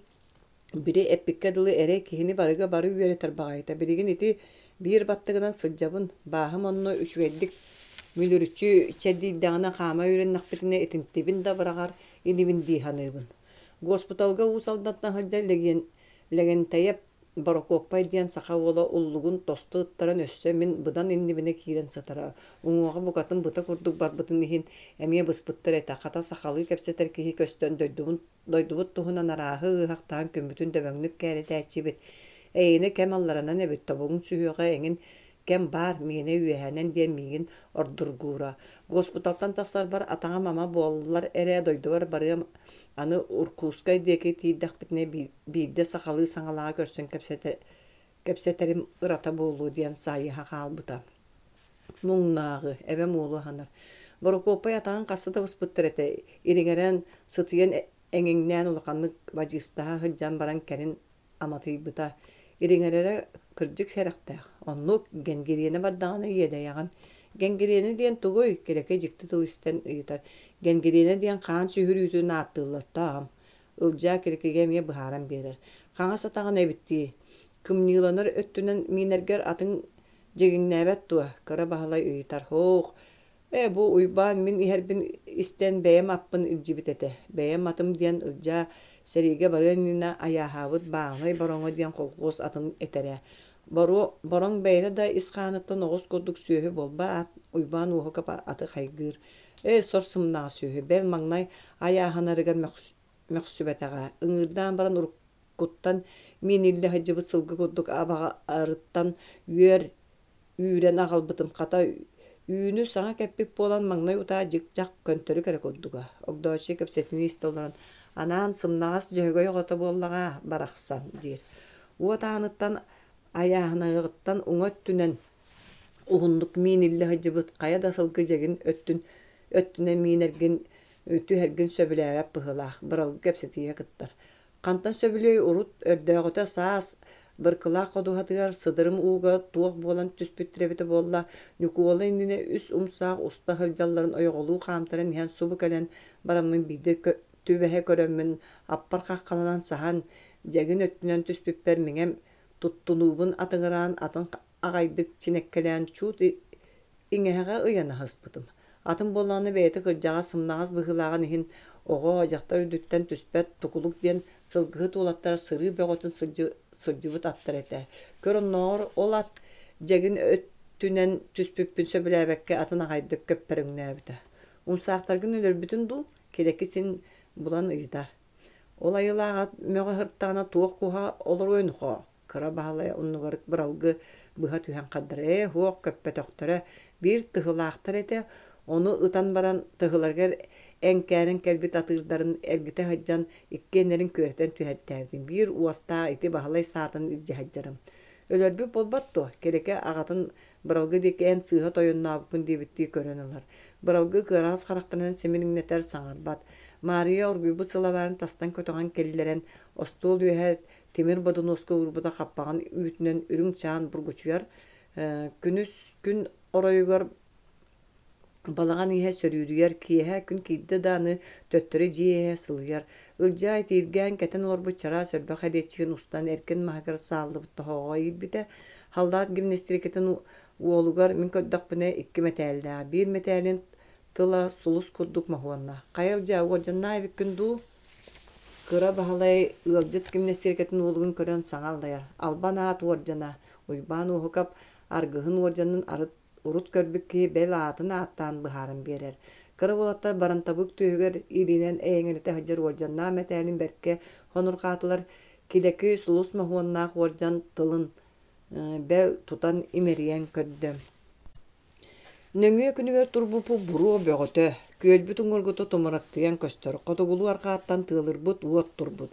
Били эппиккэ дылы эрэй киһини барыга бары үөрэтэр баҕайыта. Билигин ити биир баттыгынан сылдьабын, бааһым онно үчүгэйдик мүлүрүччү чэрдийдэҕинэ хаама үөрэннэхпитинэ итинтибин да быраҕар инибин дии саныыбын. Госпиталга Уус Алдантан сылдьар Лэгэнтэйэп Борокуоппай диэн саха уола уллугун тосту ыттаран өссө мин быдан иннибинэ киирэн сытара. Уҥуоҕа букатын быта курдук барбытын иһин эмиэ быспыттар этэ. Хата сахалыы кэпсэтэр киһи көстөн дойдубун Дойдубут туһунан арааһы ыаһахтаан күммүтүн дөбөҥнүк кээрэтээччибит. Эйиэнэ кэм алларанан эбит, тобугуҥ сүһүөҕэ эҥин кэм баар, миэнэ үөһэнэн диэн миигин ордургуура. Госпиталтан тахсарбар атаҕым ама буоллар эрэ дойдубар барыам аны Уркуускай диэки тиийдэхпитинэ биирдэ сахалыы саҥалааҕы көрсөн кэпсэтэрим ырата буолуо диэн саайыһа хаалбыта. Муҥнааҕы, эбэм уолу аһынар. Борокуоппай атаҕын хаста да быспыттар этэ, ириҥэрэн, сытыйан эҥиҥнээн улаханнык бадьыыстаһа сылдьан баран кэлин аматыйбыта. Ириҥэрэрэ кырдьык сэрэхтээх. Оннук, генгириэнэ бардаҕына иэдэйэҕин. Генгириэнэ диэн тугуй? Килэки дьикти тыл истэн ыйытар. Генгириэнэ диэн хаан сүһүрүүтүн ааттыыллар, таам. Ылдьаа Килэкигэ эмиэ быһааран биэрэр. Хаҥас атаҕын эбит дии. Кымньыыланар өттүнэн миинэргэр атын Дьигиҥнээбэт дуо? Кыра Баһылай ыйытар. Һоох, ээ бу Уйбаан мин иһэрбин истэн бэйэм аппын илдьибит этэ. Бэйэм атым диэн Ылдьаа сэриигэ барыан иннинэ айааһаабыт Бааһынай Бороҥо диэн колхуос атын этэрэ. Боруо Бороҥ бэйэтэ да ис хааныттан оҕус курдук сүөһү буолба-аат, Уйбаан Уоһукап аты хайгыыр. Ээ сор сымнаҕас сүөһү, бэл маҥнай айааһанарыгар мөхсүбэтэҕэ. Ыҥыырдаан баран уруккуттан мииниллэ сылдьыбыт сылгы курдук абаҕарыттан үөр үүрэн аҕалбытым хата үүнү саҥа кэппит буолан маҥнай утаа дьик-дьах көнтөрүк эрэ курдуга. Огдооччуйа кэпсэтинии истэ олорон анаан сымнаҕас дьөһөгөй оҕото буоллаҕа барахсан диир. Уот ааныттан айааһыныаҕыттан уҥа өттүнэн уһуннук мииниллэ сылдьыбыт хайа да сылгы дьэгин өттүн өттүнэн миинэргин түһэргин сөбүлээбэт быһыылаах, быралгы кэпсэтиигэ кыттар. Хантан сөбүлүөй урут өрдөөҕүтэ саас Быркылаах ходуһатыгар сыдырым ууга туох буолан түспүттэрэ эбитэ буолла, Ньукуола иннинэ үс умсаах уста сылдьалларын ойоҕолуу хаамтаран иһэн субу кэлэн бараммын биирдэ түбэһэ көрөммүн аппар хаххаланан саһан, дьэгин өттүнэн түспүппэр миҥэм туттунуубун атыҥыраан атын аҕайдык чинэккэлээн чуут иҥэһэҕэ ыйан аһыспытым. Атын буоллаҕына бэйэтэ кырдьаҕас сымнаҕас быһыылааҕын иһин оҕо, дьахтар үрдүттэн түспэт тукулук диэн сылгыһыт уолаттар сырыы бөҕөтүн сылдьыбыт аттар этэ. Көр оннооҕор ол ат дьэгин өттүнэн түспүппүн сөбүлээбэккэ атын аҕайдык көппөрөҥнөөбүтэ. Умсаахтаргын өлөрбүтүн дуу? Килэки син булан ыйытар. Ол айылаах ат мөҕө сырыттаҕына туох куһа олоруой нохоо? Кыра Баһылай оннугар быралгы быһа түһэн хардара ээ суох көппөтөхтөрө, биир тыһылаахтар этэ, ону ытан баран тыһыларыгар эҥкээрэн кэлбит атыырдарын эргитэ сылдьан иккиэннэрин күөрэтэн түһэртээбитим, биир уостаах ити Баһылай саатын илдьэ сылдьарым. Өлөрбүт буолбат дуо? Килэки аҕатын Быралгы диэки эн сыыһа тойоннообуккун диэбиттии көрөн ылар. Быралгы кыараҕас харахтарынан симириҥнэтэр, саҥарбат. Маарыйа оргуйбут сылабаарын тастан көтөҕөн киллэрэн, остуол үөһэ тимир бодунуоска уурбута хаппаҕын үүтүнэн үрүҥ чаан бургучуйар. Күнүс күн оройугар Балаҕан иһэ сөрүүдүйэр, киэһэ күн киирдэ да аны төттөрү дьиэ иһэ сылыйар. Ылдьаа итииргээн кэтэн олорбут чараас өрбөх эриэччигин устан эркин маһыгар сааллыбыт тоһоҕоҕо иирбитэ. Халлаат гимнастерикатын уолугар мин көрдөхпүнэ икки мэтээллээх, биир мэтээлин тыла сулус курдук моһуонна. Хайа Ылдьаа, уордьаннаах эбиккин дуу? Кыра Баһылай ыалдьыт гимнастерикатын уолугун көрөн саҥа аллайар. Албан аат уордьана. Уйбаан Уоһукап аргыһын уордьанын арыт Урут көрбүт киһи бэл аатын ааттаан быһааран биэрэр. Кыра уолаттар барантабыык түөһүгэр илиинэн эйэҥэлэтэ сылдьар уордьаннаах мэтээлин бэркэ хонурҕаатылар, Килэки сулус моһуоннаах уордьан тылын бэл тутан имэрийэн көрдө. Нөҥүө күнүгэр турбуппут буруо бөҕөтө, күөлбүт уҥуоргута тумарыктыйан көстөр, хотугулуу арҕааттан тыалырбыт уот турбут.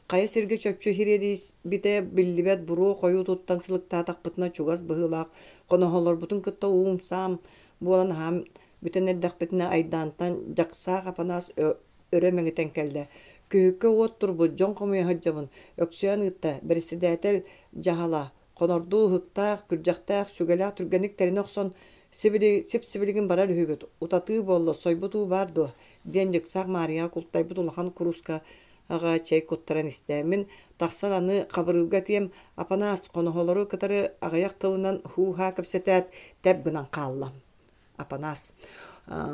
Хайа сиргэ чопчу ириэдийбитэ биллибэт буруо хойуутуттан сылыктаатахпытына чугас быһыылаах хоноһолорбутун кытта уум-саам буолан аһаан бүтэн эрдэхпитинэ айдаантан Дьаксаах Апанаас өрө мэҥитэн кэллэ. Күһүккэ уот турбут, дьон хомуйа сылдьабын. Өксөөн ыытта, бэрэссэдээтэл дьаһала, хонордуу ыһыктаах, күрдьэхтээх, сүгэлээх түргэнник тэринэ охсон, сибили, сип-сибилигин барар үһүгүт, утатыы буолла, сойбут уу баар дуо? диэн Дьыксаах Маарыйаҕа култайбыт улахан курууска аҕа чэй куттаран истэ. Мин тахсан аны Хабырыылга этиэм, Апанаас, хоноһолору кытары аҕыйах тылынан һуу-һаа кэпсэтээт, тэп гынан хаалла. Апанаас.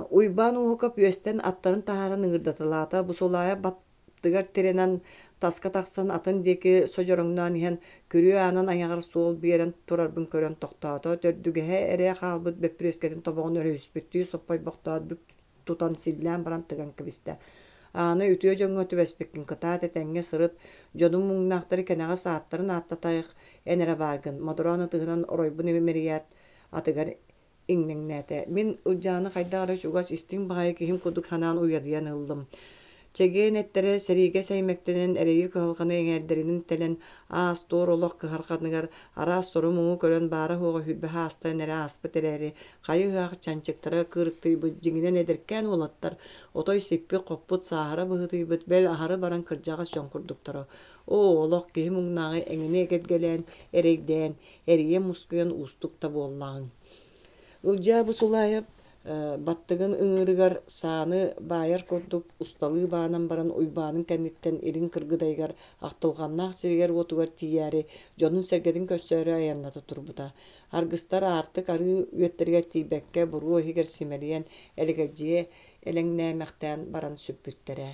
Уйбаан Уоһукап үөстэн аттарын таһааран ыҥырдаталаата. Бусулаайа баттыгар тирэнэн таска тахсан атын диэки содьороҥноон иһэн, күрүө аанын айаҕар суол биэрэн турарбын көрөн тохтоото. Төрдүгэһэ эрэ хаалбыт бөппүрүөскэтин тобоҕун өрүһүспүттүү соппойбохтоот бүк тутан силлээн баран тыган кэбистэ. Аана үтүө дьоҥҥо түбэспиккин кытаат этэҥҥэ сырыт, дьонум муҥнаахтары кэнэҕэс ааттарын ааттатайых эн эрэ бааргын, модороон ытыһынан оройбун имэрийээт атыгар иҥнэҥнээтэ. Мин Ылдьааны хайдах эрэ чугас истиҥ баҕайы киһим курдук санаан уйадыйан ыллым. Чэгиэн эттэрэ сэриигэ сэймэктэнэн эрэйи-кыһалҕаны эҥээрдэринэн тэлэн, аас-туор олох кыһарҕаныгар араас сору-муҥу көрөн баара-суоҕа сүүрбэ саастарын эрэ ааспыт эрээри, хайы-ыһаах чанчыктара кыырыктыйбыт дьиҥинэн эдэркээн уолаттар, отой сиппит-хоппут, сааһыра быһыытыйбыт, бэл аһары баран кырдьаҕас дьон курдуктара. Оо, олох киһи муҥнааҕы эҥини эгэлгэлээн, эрэйдээн, эрийэн-мускуйан уустук да буоллаҕыҥ. Ылдьаа Бусулаайап баттыгын ыҥыырыгар сааны баайар курдук усталыы баанан баран Уйбаанын кэнниттэн илин Кыргыдайыгар ахтылҕаннаах сиригэр-уотугар тиийээри дьонун-сэргэтин көрсөөрү айанната турбута. Аргыстар аартык арыы үөттэригэр тиийбэккэ буруо иһигэр симэлийэн элэгэлдьийэ элэҥнээмэхтээн баран сүппүттэрэ.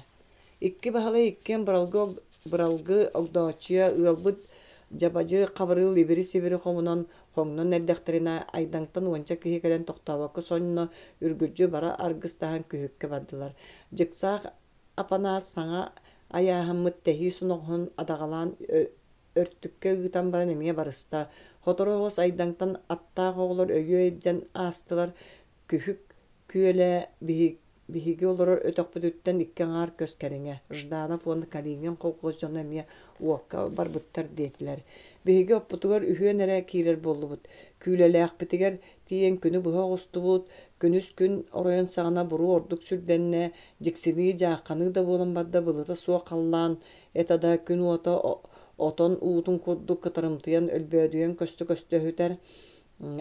Икки Баһылай иккиэн быралгы, быралгы Огдооччуйа ыалбыт Дьабадьы Хабырыыл ибири-сибири хомунан хоҥнон эрдэхтэринэ Айдаҥтан уонча киһи кэлэн тохтообокко сонно үргүлдьү бара аргыстаһан күһүккэ бардылар. Дьыксаах Апанаас саҥа айааһаммыт тэһии соноҕоһун адаҕалаан өртүккэ ыытан баран эмиэ барыста. Сотору оҕус Айдаҥтан аттаах оҕолор өйүө илдьэн аастылар. Күһүк күөлэ биһиги олорор өтөхпүтүттэн икки аҥаар көс кэриҥэ. Жданов уонна Калинин колхоз дьоно эмиэ уокка барбыттар диэтилэр. Биһиги оппутугар үһүөн эрэ киирэр буоллубут. Күүлэлээхпитигэр тиийэн күнү быһа оҕустубут. Күнүс күн оройун саҕана буруо ордук сүрдэннэ, дьиксинии, дьаахханыы да буолан барда былыта суох халлаан этэ да күн уота отон уутун курдук кытарымтыйан өлбөөдүйэн көстө-көстө өһүтэр.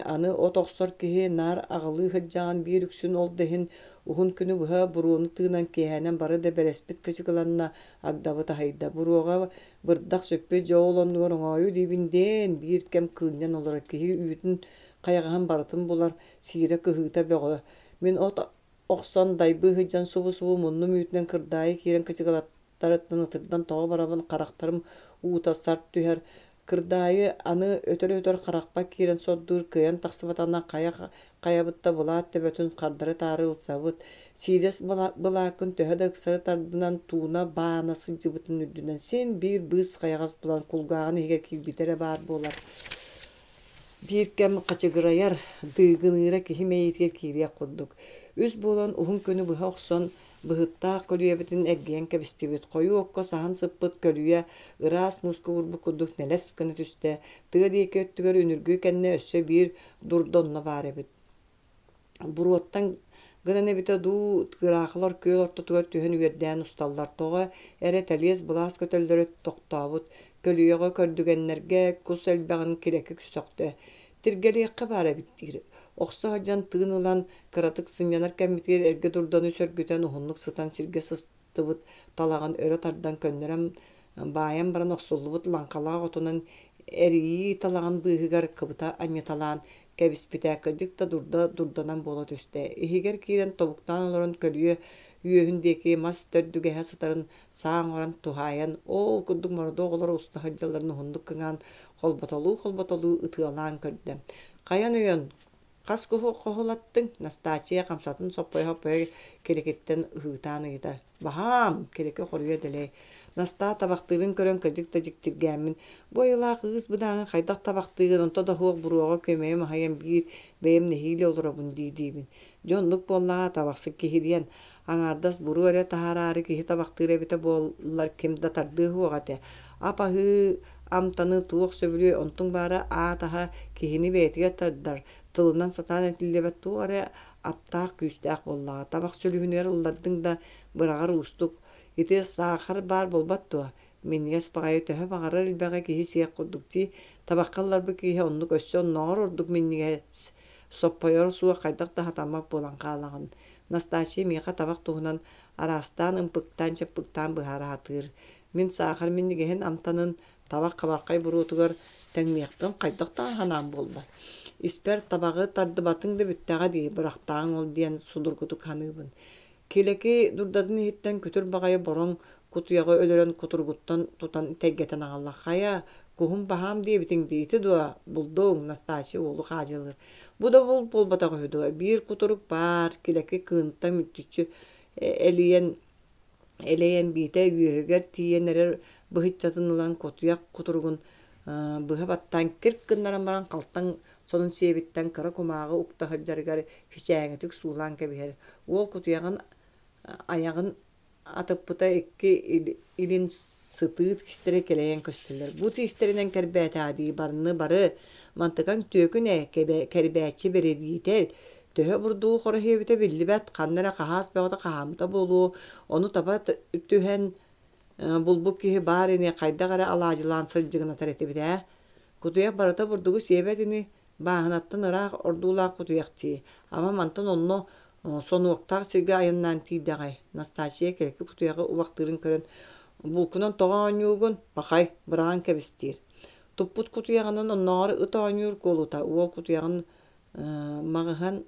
Аны от охсор киһи наар аҕылыы сылдьаҕын биир үксүн ол да иһин уһун күнү быһа буруону тыынан киэһэнэн бары да бэлэспит кычыкыланна, агдабыт аһыйда. Буруоҕа бырдах сүппүт дьэ ол оннугар оҥоойу диибин диэн биир кэм кыынньан олорор киһи үүтүн хайаҕаһын барытын булар, сиирэ кыһыыта бөҕө. Мин от охсон дайбыы сылдьан субу-субу муннум үүтүнэн кырдаайы киирэн кычыгылаттарыттан ытырдан тоҕо барабын харахтарым уута сарт түһэр. Кырдаайы аны өтөр-өтөр харахпар киирэн сордуур кыайан тахсыбатаҕына хайа хайабытта былаат төбөтүн хардары-таары ылсабыт. Сиидэс былааккын төһө да ыксары тардынан тууна баана сылдьыбытын үрдүнэн син биир быыс хайаҕас булан кулгааҕын иһигэр киирбитэ эрэ баар буолар. Биир кэм хачыгырайар, дыыгыныыра киһи мэйиитигэр киириэх курдук. Үс буолан уһун күнү быһа охсон, Быһыттаах көлүйэбитин эргийэн кэбистибит. Хойуу окко саһан сыппыт көлүйэ ыраас мууска уурбут курдук нэлэс гына түстэ. Тыа диэки өттүгэр үнүргү кэннэ өссө биир дурда онно баар эбит. Буруоттан гынан эбитэ дуу, тыыраахылар күөл ортотугар түһэн үөрдээн усталлар. Тоҕо эрэ тэлиэс-былаас көтөллөрө тохтообут. Көлүйэҕэ көрдүгэннэргэ кус элбэҕин килэки сөхтө. Тиргэлиэххэ баар эбит диир. Охсо сылдьан тыын ылан, кыратык сынньанар кэммитигэр эргэ дурданы сөргүтэн уһуннук сытан сиргэ сыстыбыт талаҕын өрө тардан көннөрөн баайан баран охсуллубут лаҥхалаах отунан эрийии талаҕын быыһыгар кыбыта анньыталаан кэбиспитэ кырдьык да дурда дурданан буола түстэ. Иһигэр киирэн тобуктаан олорон көлүйэ үөһүн диэки мас төрдүгэһэ сытарын саа оҥорон туһаайан, оол курдук мородуо оҕолоро уста сылдьалларын уһуннук кыҥаан холботолуу-холботолуу ытыалаан көрдө. Хайан өйөн, хас куһу хоһулаттыҥ? Настааччыйа хамсатын соппойо-соппойо килэкиттэн ыһыытаан ыйытар. Баһаам, Килэки хоруйа дэлэй. Настаа табахтыырын көрөн кырдьык да дьиктиргээммин, бу айылаах ыыс быдааҥы хайдах табахтыыгын, онто да суох буруоҕа күөмэйим аһыйан биир бэйэм нэһиилэ олоробун дии-диибин. Дьэ оннук буоллаҕа табахсыт киһи диэн. Аҥаардас буруо эрэ таһаараары киһи табахтыыр эбитэ буоллар ким да тардыа суоҕа этэ. Ап-аһыы амтаны туох сөбүлүөй онтуҥ баара аат аһа киһини бэйэтигэр тардар, тылынан сатаан этиллибэт туох эрэ аптаах күүстээх буоллаҕа. Табах сүлүһүнүгэр ыллардыҥ да быраҕар уустук. Ити саахар баар буолбат дуо? Минньигэс баҕайы төһө баҕарар элбэҕи киһи сиэх курдук дии. Табахха ылларбыт киһи оннук өссө оннооҕор ордук минньигэс соппойоро суох хайдах да сатаммат буолан хаалаҕын. Настааччыйа миэхэ табах туһунан араастаан ымпыктаан-чымпыктаан быһаара сатыыр. Мин саахар минньигэһин амтанын табах хабархай буруотугар тэҥниэхпин хайдах да санаам буолбат. Испэр табаҕы тардыбатыҥ да бүттэҕэ дии, бырахтааҥ ол диэн судургутук саныыбын. Килэки дурдатын иһиттэн күтүр баҕайы бороҥ кутуйаҕы өлөрөн кутуругуттан тутан тэйгэтэн аҕалла. Хайа, куһум баһаам диэбитиҥ дии, ити дуо, булдуҥ, Настааччы уолу хаадьылыыр. Бу да булт буолбатах үһү дуо, биир кутурук баар, Килэки кыынтан мүттүччү элийэн элэйэн биитэ үөһүгэр тиийэн эрэр быһыччатын ылан кутуйах кутуругун быһа баттаан кирк гыннаран баран халтаҥ сонун сиэбиттэн кыра кумааҕы укта сылдьарыгар кичээҥитик суулаан кэбиһэр. Уол кутуйаҕын айаҕын атыппыта икки илин сытыы тиистэрэ кэлэйэн көстөллөр. Бу тиистэринэн кэрбээтэҕэ дии барыны бары мантыкаҥ түөкүн ээ кэрбээччи бэрэбиитэл Төһө бурдугу хоро иһиэбитэ биллибэт, ханна эрэ хаһаас бөҕөтө хаһааммыта буолуо, ону таба түһэн булбут киһи баар ини хайдах эрэ алаадьылаан сылдьыгынатар этибит ээ. Кутуйах барыта бурдугу сиэбэт ини, бааһынаттан ыраах ордуулаах кутуйах дии. Ама мантан онно сонуоктаах сиргэ айаннаан тиийдэҕэй, Настааччыйа кэлэки кутуйаҕы убахтыырын көрөн, булкунан тоҕо оонньуугун, пахай, быраҕан кэбис диир. Туппут кутуйаҕынан оннооҕор ыт оонньуур куолута, уол кутуйаҕын маҕыһан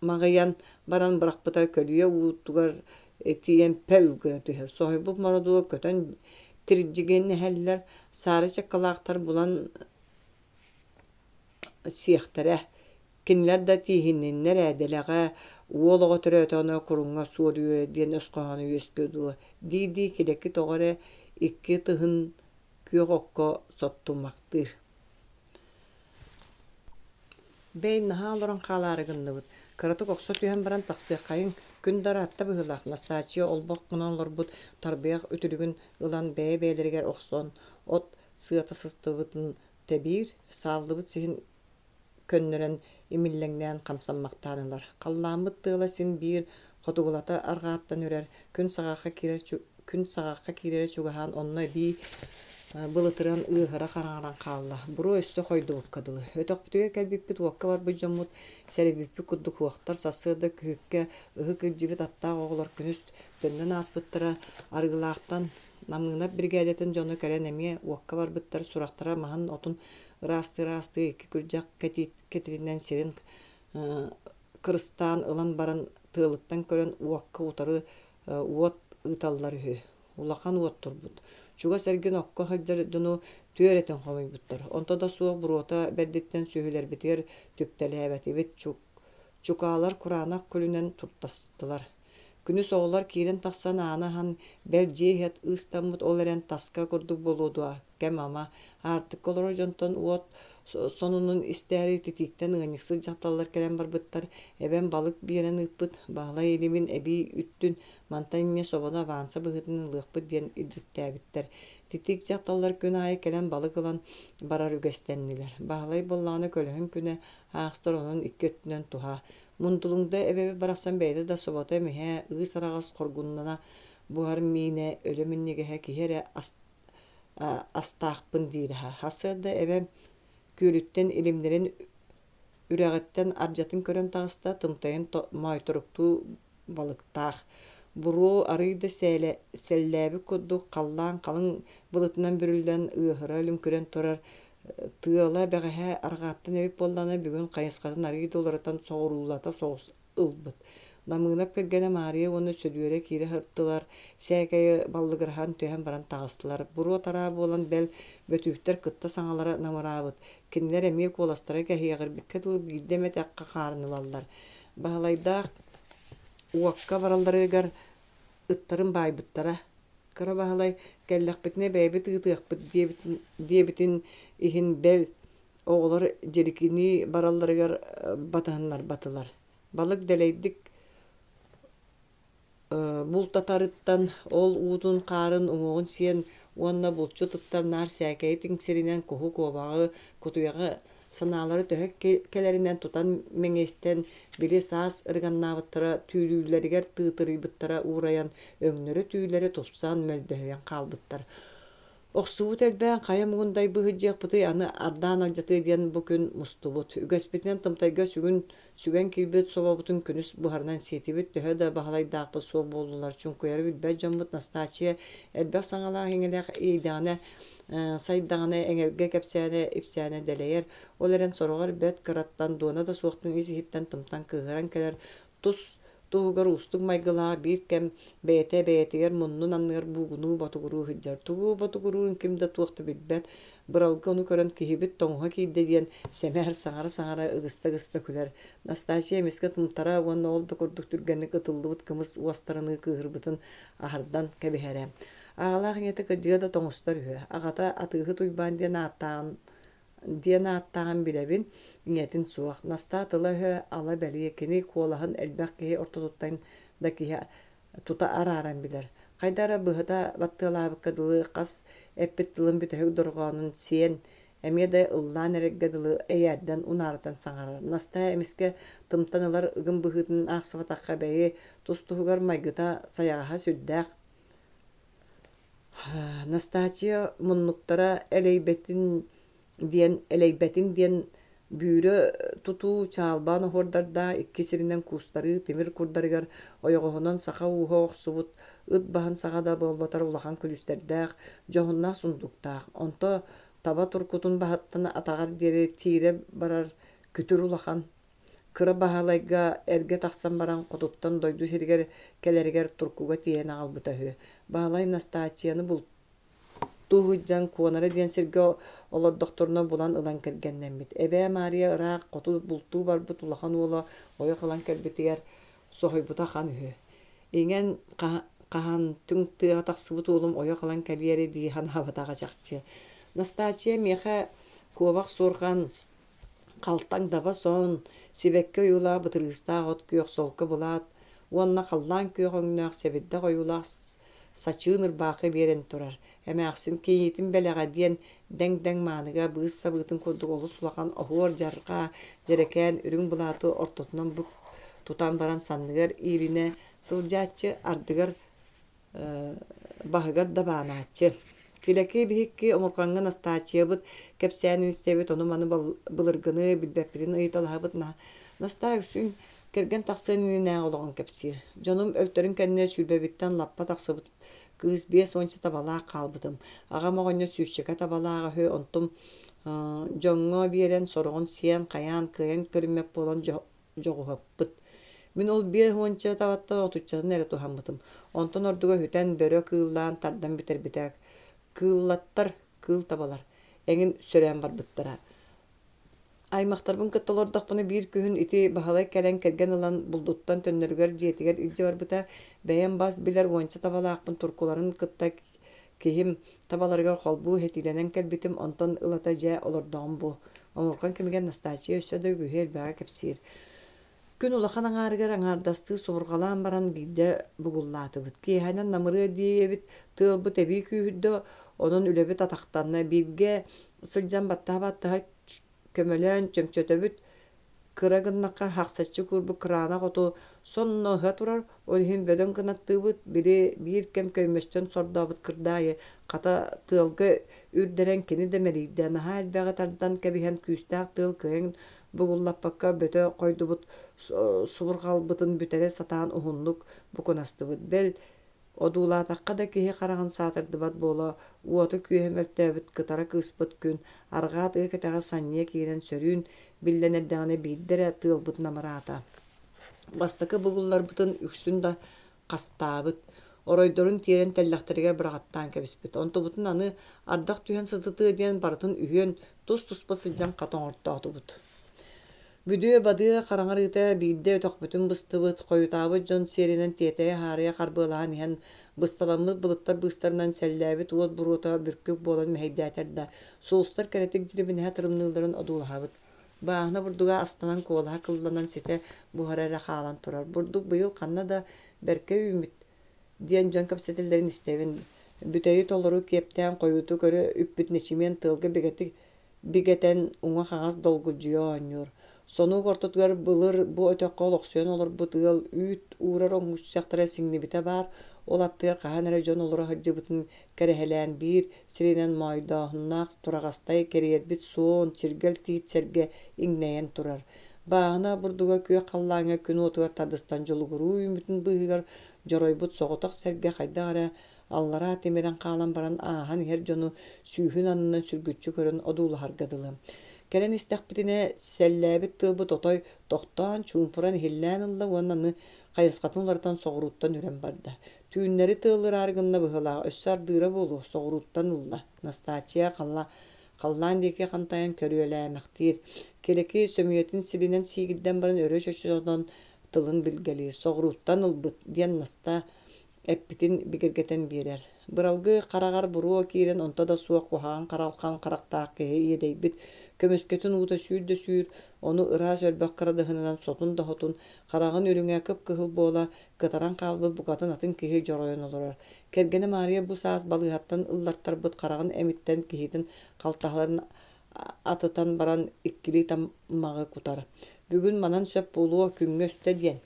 маҕыйан баран бырахпыта көлүйэ уутугар тиийэн пөл гына түһэр. Соһуйбут мородула көтөн тирдьигинэһэллэр, саары чаккалаахтар булан сиэхтэрэ. Кинилэр да тииһинниннэр ээ дэлэҕэ уол оҕо төрөөтөҕүнэ куруҥҥа суор үөрэ диэн өс хоһооно үөскүө дуо дии-дии Килэки тоҕо эрэ икки ытыһын күөх окко соттумахтыыр. Бэй, наһаа олорон хаалаары гынныбыт, кыратык охсо түһэн баран тахсыаххайыҥ, күн да ыраатта быһыылаах, Настааччыйа олбох гынан олорбут тарбыйах үтүлүгүн ылан бэйэ-бэйэлэригэр охсон, от сыата сыстыбытын тэбиир, сааллыбыт сиһин көннөрөн имиллэҥнээн хамсаммахтаан ылар. Халлааммыт тыала син биир хотугулата арҕааттан үрэр, күн саҕахха киирэр күн саҕахха киирэрэ чугаһаан онно эбии былытыран ыаһыра хараҥаран хаалла. Буруо өссө хойдубукка дылы. Өтөхпүтүгэр кэлбиппит уокка барбыт дьоммут сэрэйбиппит курдук уохтар сарсыарда күһүккэ ыһык илдьибит аттаах оҕолор күнүс төннөн ааспыттара. Арыылаахтан Намыынап биригээдэтин дьоно кэлэн эмиэ уокка барбыттар сурахтара маһын-отун ыраастыы-ыраастыы икки күрдьэх кэтитинэн сирин кырыстаан ылан баран тыалыттан көрөн уокка утары уот ыыталлар үһү. Улахан уот турбут. Чугас эргин окко сылдьар дьону түөрэтин хомуйбуттар. Онто да суох буруота бэрдиттэн сүөһүлэрбитигэр түптэлээбэтибит. Чукаалар кураанах күлүнэн туртастылар. Күнүс оҕолор киирэн тахсан ааны аһан, бэл дьиэ иһэ ыыстаммыт ол эрэн таска курдук буолуо дуо, кэм ама, аартыкка олорор дьонтон уот сонунун истээри титииктэн ыанньыксыт дьахталлар кэлэн барбыттар. Эбэм балык биэрэн ыыппыт. Баһылай илимин эбии үттүн, мантан инньэ собону абаанса быһыытынан ылыахпыт диэн илдьиттээбиттэр. Титиик дьахталлар күн аайы кэлэн балык ылан барар үгэстэннилэр. Баһылай буоллаҕына көлөһүн күнэ аахсар онон икки өттүнэн туһа. Мундулуҥда эбэбит барахсан бэйэтэ да собото эмиһэ, ыыс араҕас хоргуннана буһар миинэ, өлө минньигэһэ киһи эрэ астаахпын диир аһа. Сарсыарда эбэм күөлүттэн илимнэрин үрэҕиттэн ардьатын көрөн таҕыста, тымтайын моойторуктуу балыктаах. Буруо арыый да сэллээбит курдук халлаан халыҥ былытынан бүрүллэн ыаһыра лүҥкүрэн турар тыала бэҕэһээ арҕааттан эбит буоллаҕына бүгүн хайысхатын арыый да уларытан соҕуруулата соҕус ылбыт. Намыынап кэргэнэ Маарыйа уонна Сөдүөрэ киирэ сырыттылар, сээкэйи баллыгыраһан түһэн баран таҕыстылар. Буруо-тараа буолан бэл бөтүүктэр кытта саҥалара намыраабыт. Кинилэр эмиэ куоластара кэһиэҕирбиккэ дылы биирдэ эмэ этэххэ хаарын ылаллар. Баһылайдаах уокка баралларыгар ыттарын баайбыттара. Кыра Баһылай кэллэхпитинэ бэйэбит ыытыахпыт диэбитин иһин бэл оҕолор дьирикинии баралларыгар батыһыннарбатылар. Балык дэлэйдик бултатарыттан ол уутун-хаарын уҥуоҕун сиэн уонна булчут ыттар наар сээкэйи тиҥсиринэн куһу-куобаҕы, кутуйаҕы санаалара төһө кэлэринэн тутан мэҥиэстэн, били саас ырыганнаабыттара түүлүүлэригэр тыытырыйбыттара уурайан, өҥнөрө-түүлэрэ тупсан, мөлбөһүйэн хаалбыттар. Охсуубут элбээн, хайа муҥун дайбыһыдьыахпытый, аны ардаан алдьатыа диэн бу күн мустубут. Үгэспитинэн тымтайга сүгүн сүгэн киирбит собобутун күнүс буһарынан сиэтибит, төһө да баһылайдаахпыт суох буоллулар, чуҥкуйары билбэт дьоммут Настааччыйа элбэх саҥалаах-иҥэлээх иэйдэҕинэ, сайдаҕына эҥэргэ кэпсээнэ-ипсээнэ дэлэйэр, ол эрэн сороҕор бэрт кыраттан, дуона да суохтан ис-иһиттэн тымтан кыыһыран кэлэр, тус туһугар уустук майгылаах биир кэм бэйэтэ бэйэтигэр муннун анныгар буугунуу-ботугуруу сылдьар. Тугу ботугуруурун ким да туох да билбэт. Быралгы ону көрөн киһибит тоҥуһа киирдэ диэн сэмээр саҥара-саҥара ыгыста-ыгыста күлэр. Настааччыйа эмискэ тымтара уонна ол да курдук түргэнник ытыллыбыт кымыс уостарыныы кыыһырбытын аһардан кэбиһэрэ. Аҕалаах ийэтэ кырдьыга да тоҥустар үһү. Аҕата Атыыһыт Уйбаан диэн ааттааҕын диэн ааттааҕын билэбин, ийэтин суох. Настаа тыла-өһө ала бэлиэ, кини куолаһын элбэх киһи ортотуттан да киһи тута арааран билэр. Хайда эрэ быһыта баттыалаабыкка дылы хас эппит тылын бүтэһик дорҕоонун сиэн, эмиэ да ыллаан эрэргэ дылы эйээрдэн унаарытан саҥарар. Настаа эмискэ тымтан ылар ыгым быһыытын аахсыбатахха бэйи тус-туһугар майгыта сайаҕаһа сүрдээх Настааччыйа муннуктара элэйбэтин диэн элэйбэтин диэн бүүрэ тутуу чаалбаан оһуордардаах икки сиринэн куустарыы тимир курдарыгар ойоҕоһунан саха ууһа охсубут ыт баһын саҕа да буолбатар улахан күлүүстэрдээх, дьоһуннаах сундуктаах. Онто таба туркутун баһыттан атаҕар диэри тиирэ барар күтүр улахан Кыра Баһылайга эргэ тахсан баран хотуттан дойду сиригэр кэлэригэр туркуга тиэйэн аҕалбыта үһү. Баһылай Настааччыйаны бултуу сылдьан Куонара диэн сиргэ олордохторуна булан ылан кэргэннэммит. Эбээ Маарыйа ыраах хоту бултуу барбыт улахан уола ойох ылан кэлбитигэр соһуйбута ахан үһү. Иҥэн хаһан түҥ тыаҕа тахсыбыт уолум ойох ылан кэлиэрэ дии санаабатаҕа чахчы. Настааччыйа миэхэ куобах суорҕан Халтаҥ даба сон, сибэкки ойуулаах бытырыыстаах от күөх солко былаат уонна халлаан күөх өҥнөөх сэбирдэх ойуулаах сачыын ырбаахы биэрэн турар. Эмээхсин кийиитин бэлэҕэ диэн дэҥ-дэҥ мааныга быыс сабыытын курдук олус улахан оһуор-дьарҕаа дьэрэкээн үрүҥ былааты ортотунан бук тутан баран санныгар иилинэ сылдьааччы, ардыгар баһыгар да баанааччы. Килэки биһикки омурҕаҥҥа Настааччыйабыт кэпсээнин истэбит, ону-маны былыргыны билбэппитин ыйыталаһабыт. Настаа үксүн кэргэн тахсыан иннинээҕи олоҕун кэпсиир. Дьонум өлтөрүн кэннэ сүүрбэбиттэн лаппа тахсыбыт кыыс биэс уонча табалаах хаалбытым. Аҕам оҕонньор сүүсчэкэ табалаах үһү, онтум дьоҥҥо биэрэн сороҕун сиэн, хайаан кыайан көрүммэт буолан дьоҕуһаппыт. Мин ол биэс уонча табаттан отуччатын эрэ туһаммытым. Онтон ордуга үтэн, бөрө кыыллаан тардан бүтэрбитэ. Кыыллаттар, кыыл табалар, эҥин сөрөөн барбыттара. Аймахтарбын кытта олордохпуна биир күһүн ити Баһылай кэлэн кэргэн ылан булдуттан төннөрүгэр дьиэтигэр илдьэ барбыта. Бэйэм бас билэр уонча табалаахпын туркуларын кытта киһим табаларыгар холбуу хэтиилэнэн кэлбитим, онтон ылата дьэ олордоҕум бу. Омурҕан кэмигэр Настааччыйа өссө да үгүһү элбэҕи кэпсиир. Күн улахан аҥаарыгар аҥаардастыы субурҕалаан баран биирдэ бугуллаатыбыт. Киэһэнэн намырыа диэбит тыалбыт эбии күүһүрдэ, онон үлэбит атахтанна. Бииргэ сылдьан баттаһа-баттаһа көмөлөөн чөмчөтөбүт, Кыра гыннахха хахсаччы куурбут кыраанах оту сонно ыһа турар, ол иһин бөдөҥ кынаттыыбыт, били биир кэм көймөстөн сордообут кырдаайы хата тыалга үрдэрэн кини да мэлийдэ, наһаа элбэҕи тардан кэбиһэн күүстээх тыал кыайан бугуллаппакка бөтө хойдубут субурҕалбытын бүтэрэ сатаан уһуннук букунастыбыт, бэл Одуулаатахха да киһи хараҕын саатырдыбат буола уота-күөһэ мөлтөөбүт кытара кыыспыт күн арҕаа тыа кэтэҕэ санньыйа киирэн сөрүүн биллэн эрдэҕинэ биирдэ эрэ тыалбыт намыраата. Бастакы бугулларбытын үксүн да хастаабыт, оройдорун тиэрэн тэллэхтэригэр быраҕаттаан кэбиспит. Онтубутун аны ардах түһэн сытытыа диэн барытын үһүөн тус-туспа сылдьан хат оҥортоотубут. Бүдүө-бадыа хараҥарыыта биирдэ өтөхпүтүн быстыбыт, хойутаабыт дьон сиэринэн тиэтэйэ-хаарыйа харбыалаһан иһэн, бысталаммыт былыттар быыстарынан сэллээбит уот буруота бүркүк буолан мэһэйдээтэр да, сулустар кэрэтик дьирибинэһэ тырымныылларын одуулаһабыт. Бааһына бурдуга астанан куолаһа кылланан ситэ буһара эрэ хаалан турар. Бурдук быйыл ханна да бэркэ үүммүт диэн дьон кэпсэтэллэрин истэбин. Бүтэйи толору киэптээн хойуутук өрө үппүт нэчимиэн тыалга бигэтик бигэтэн уҥа-хаҥас долгулдьуйа оонньуур. Сонуок ортотугар былыр бу өтөххө олохсуйан олорбут ыал үүт уурар оҥоччахтара сиҥнибитэ баар, ол аттыгар хаһан эрэ дьон олоро сылдьыбытын кэрэһэлээн биир сиринэн моойдооһуннаах тураҕастай кэриэрбит суон, чиргэл тиит сэргэ иҥнэйэн турар. Бааһына бурдуга күөх халлааҥҥа күн уотугар тардыстан дьулугуруу үүммүтүн быыһыгар дьоройбут соҕотох сэргэ хайдах эрэ аллараа тимирэн хаалан баран ааһан иһэр дьону сүүһүн аннынан сүргүччү көрөн одуулаһарга дылы. Кэлэн истэхпитинэ, сэллээбит тыалбыт отой тохтоон, чуумпуран иһиллээн ылла уонна аны хайысхатын уларытан соҕурууттан үрэн барда. Түүннэри тыалыраары гынна быһыылаах, өссө ардыыра буолуо, соҕурууттан ылла. Настааччыйа халлаан диэки хантайан көрүөлээмэхтиир. Килэки сөмүйэтин силинэн сиигирдэн баран өрө чочотон тылын билгэлиир. Соҕурууттан ылбыт, диэн Настаа эппитин бигэргэтэн биэрэр. Быралгы хараҕар буруо киирэн онто да суох куһаҕан харалхан харахтаах киһи иэдэйбит көмүскэтин уута сүүр да сүүр, ону ыраас өрбөх кырадаһынынан сотун да хотун, хараҕын үрүҥэ кып-кыһыл буола кытаран хаалбыт букатын атын киһи дьоройон олорор. Кэргэнэ Маарыйа бу саас балыыһаттан ыллартарбыт хараҕын эмиттэн киһитин халтаһаларын атытан баран иккилии таммаҕы кутар. Бүгүн манан сөп буолуо, күҥҥэ үстэ диэн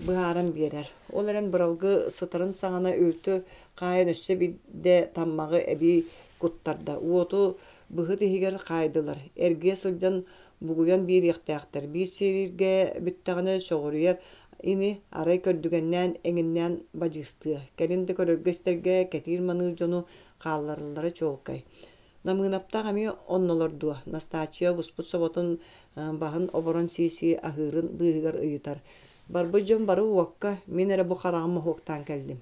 быһааран биэрэр. Ол эрэн быралгы сытарын саҕана үлтү хаайан өссө биирдэ таммаҕы эбии куттарда. Уоту быһыт иһигэр хаайдылар. Эргийэ сылдьан бугуйан биэриэхтээхтэр. Биир сиргэ бүттэҕинэ сөҕүрүйэр ини, арай көрдүгэннээн эҥиннээн бадьыыстыа. Кэлин да көрөргө-истэргэ кэтиир-маныыр дьону хааллараллара чуолкай. Намыынаптаах эмиэ оннолор дуо? Настааччыйа буспут соботун баһын оборон сии-сии аһыырын быыһыгар ыйытар. Барбыт дьон бары уокка, мин эрэ бу хараҕым моһуоктаан кэллим.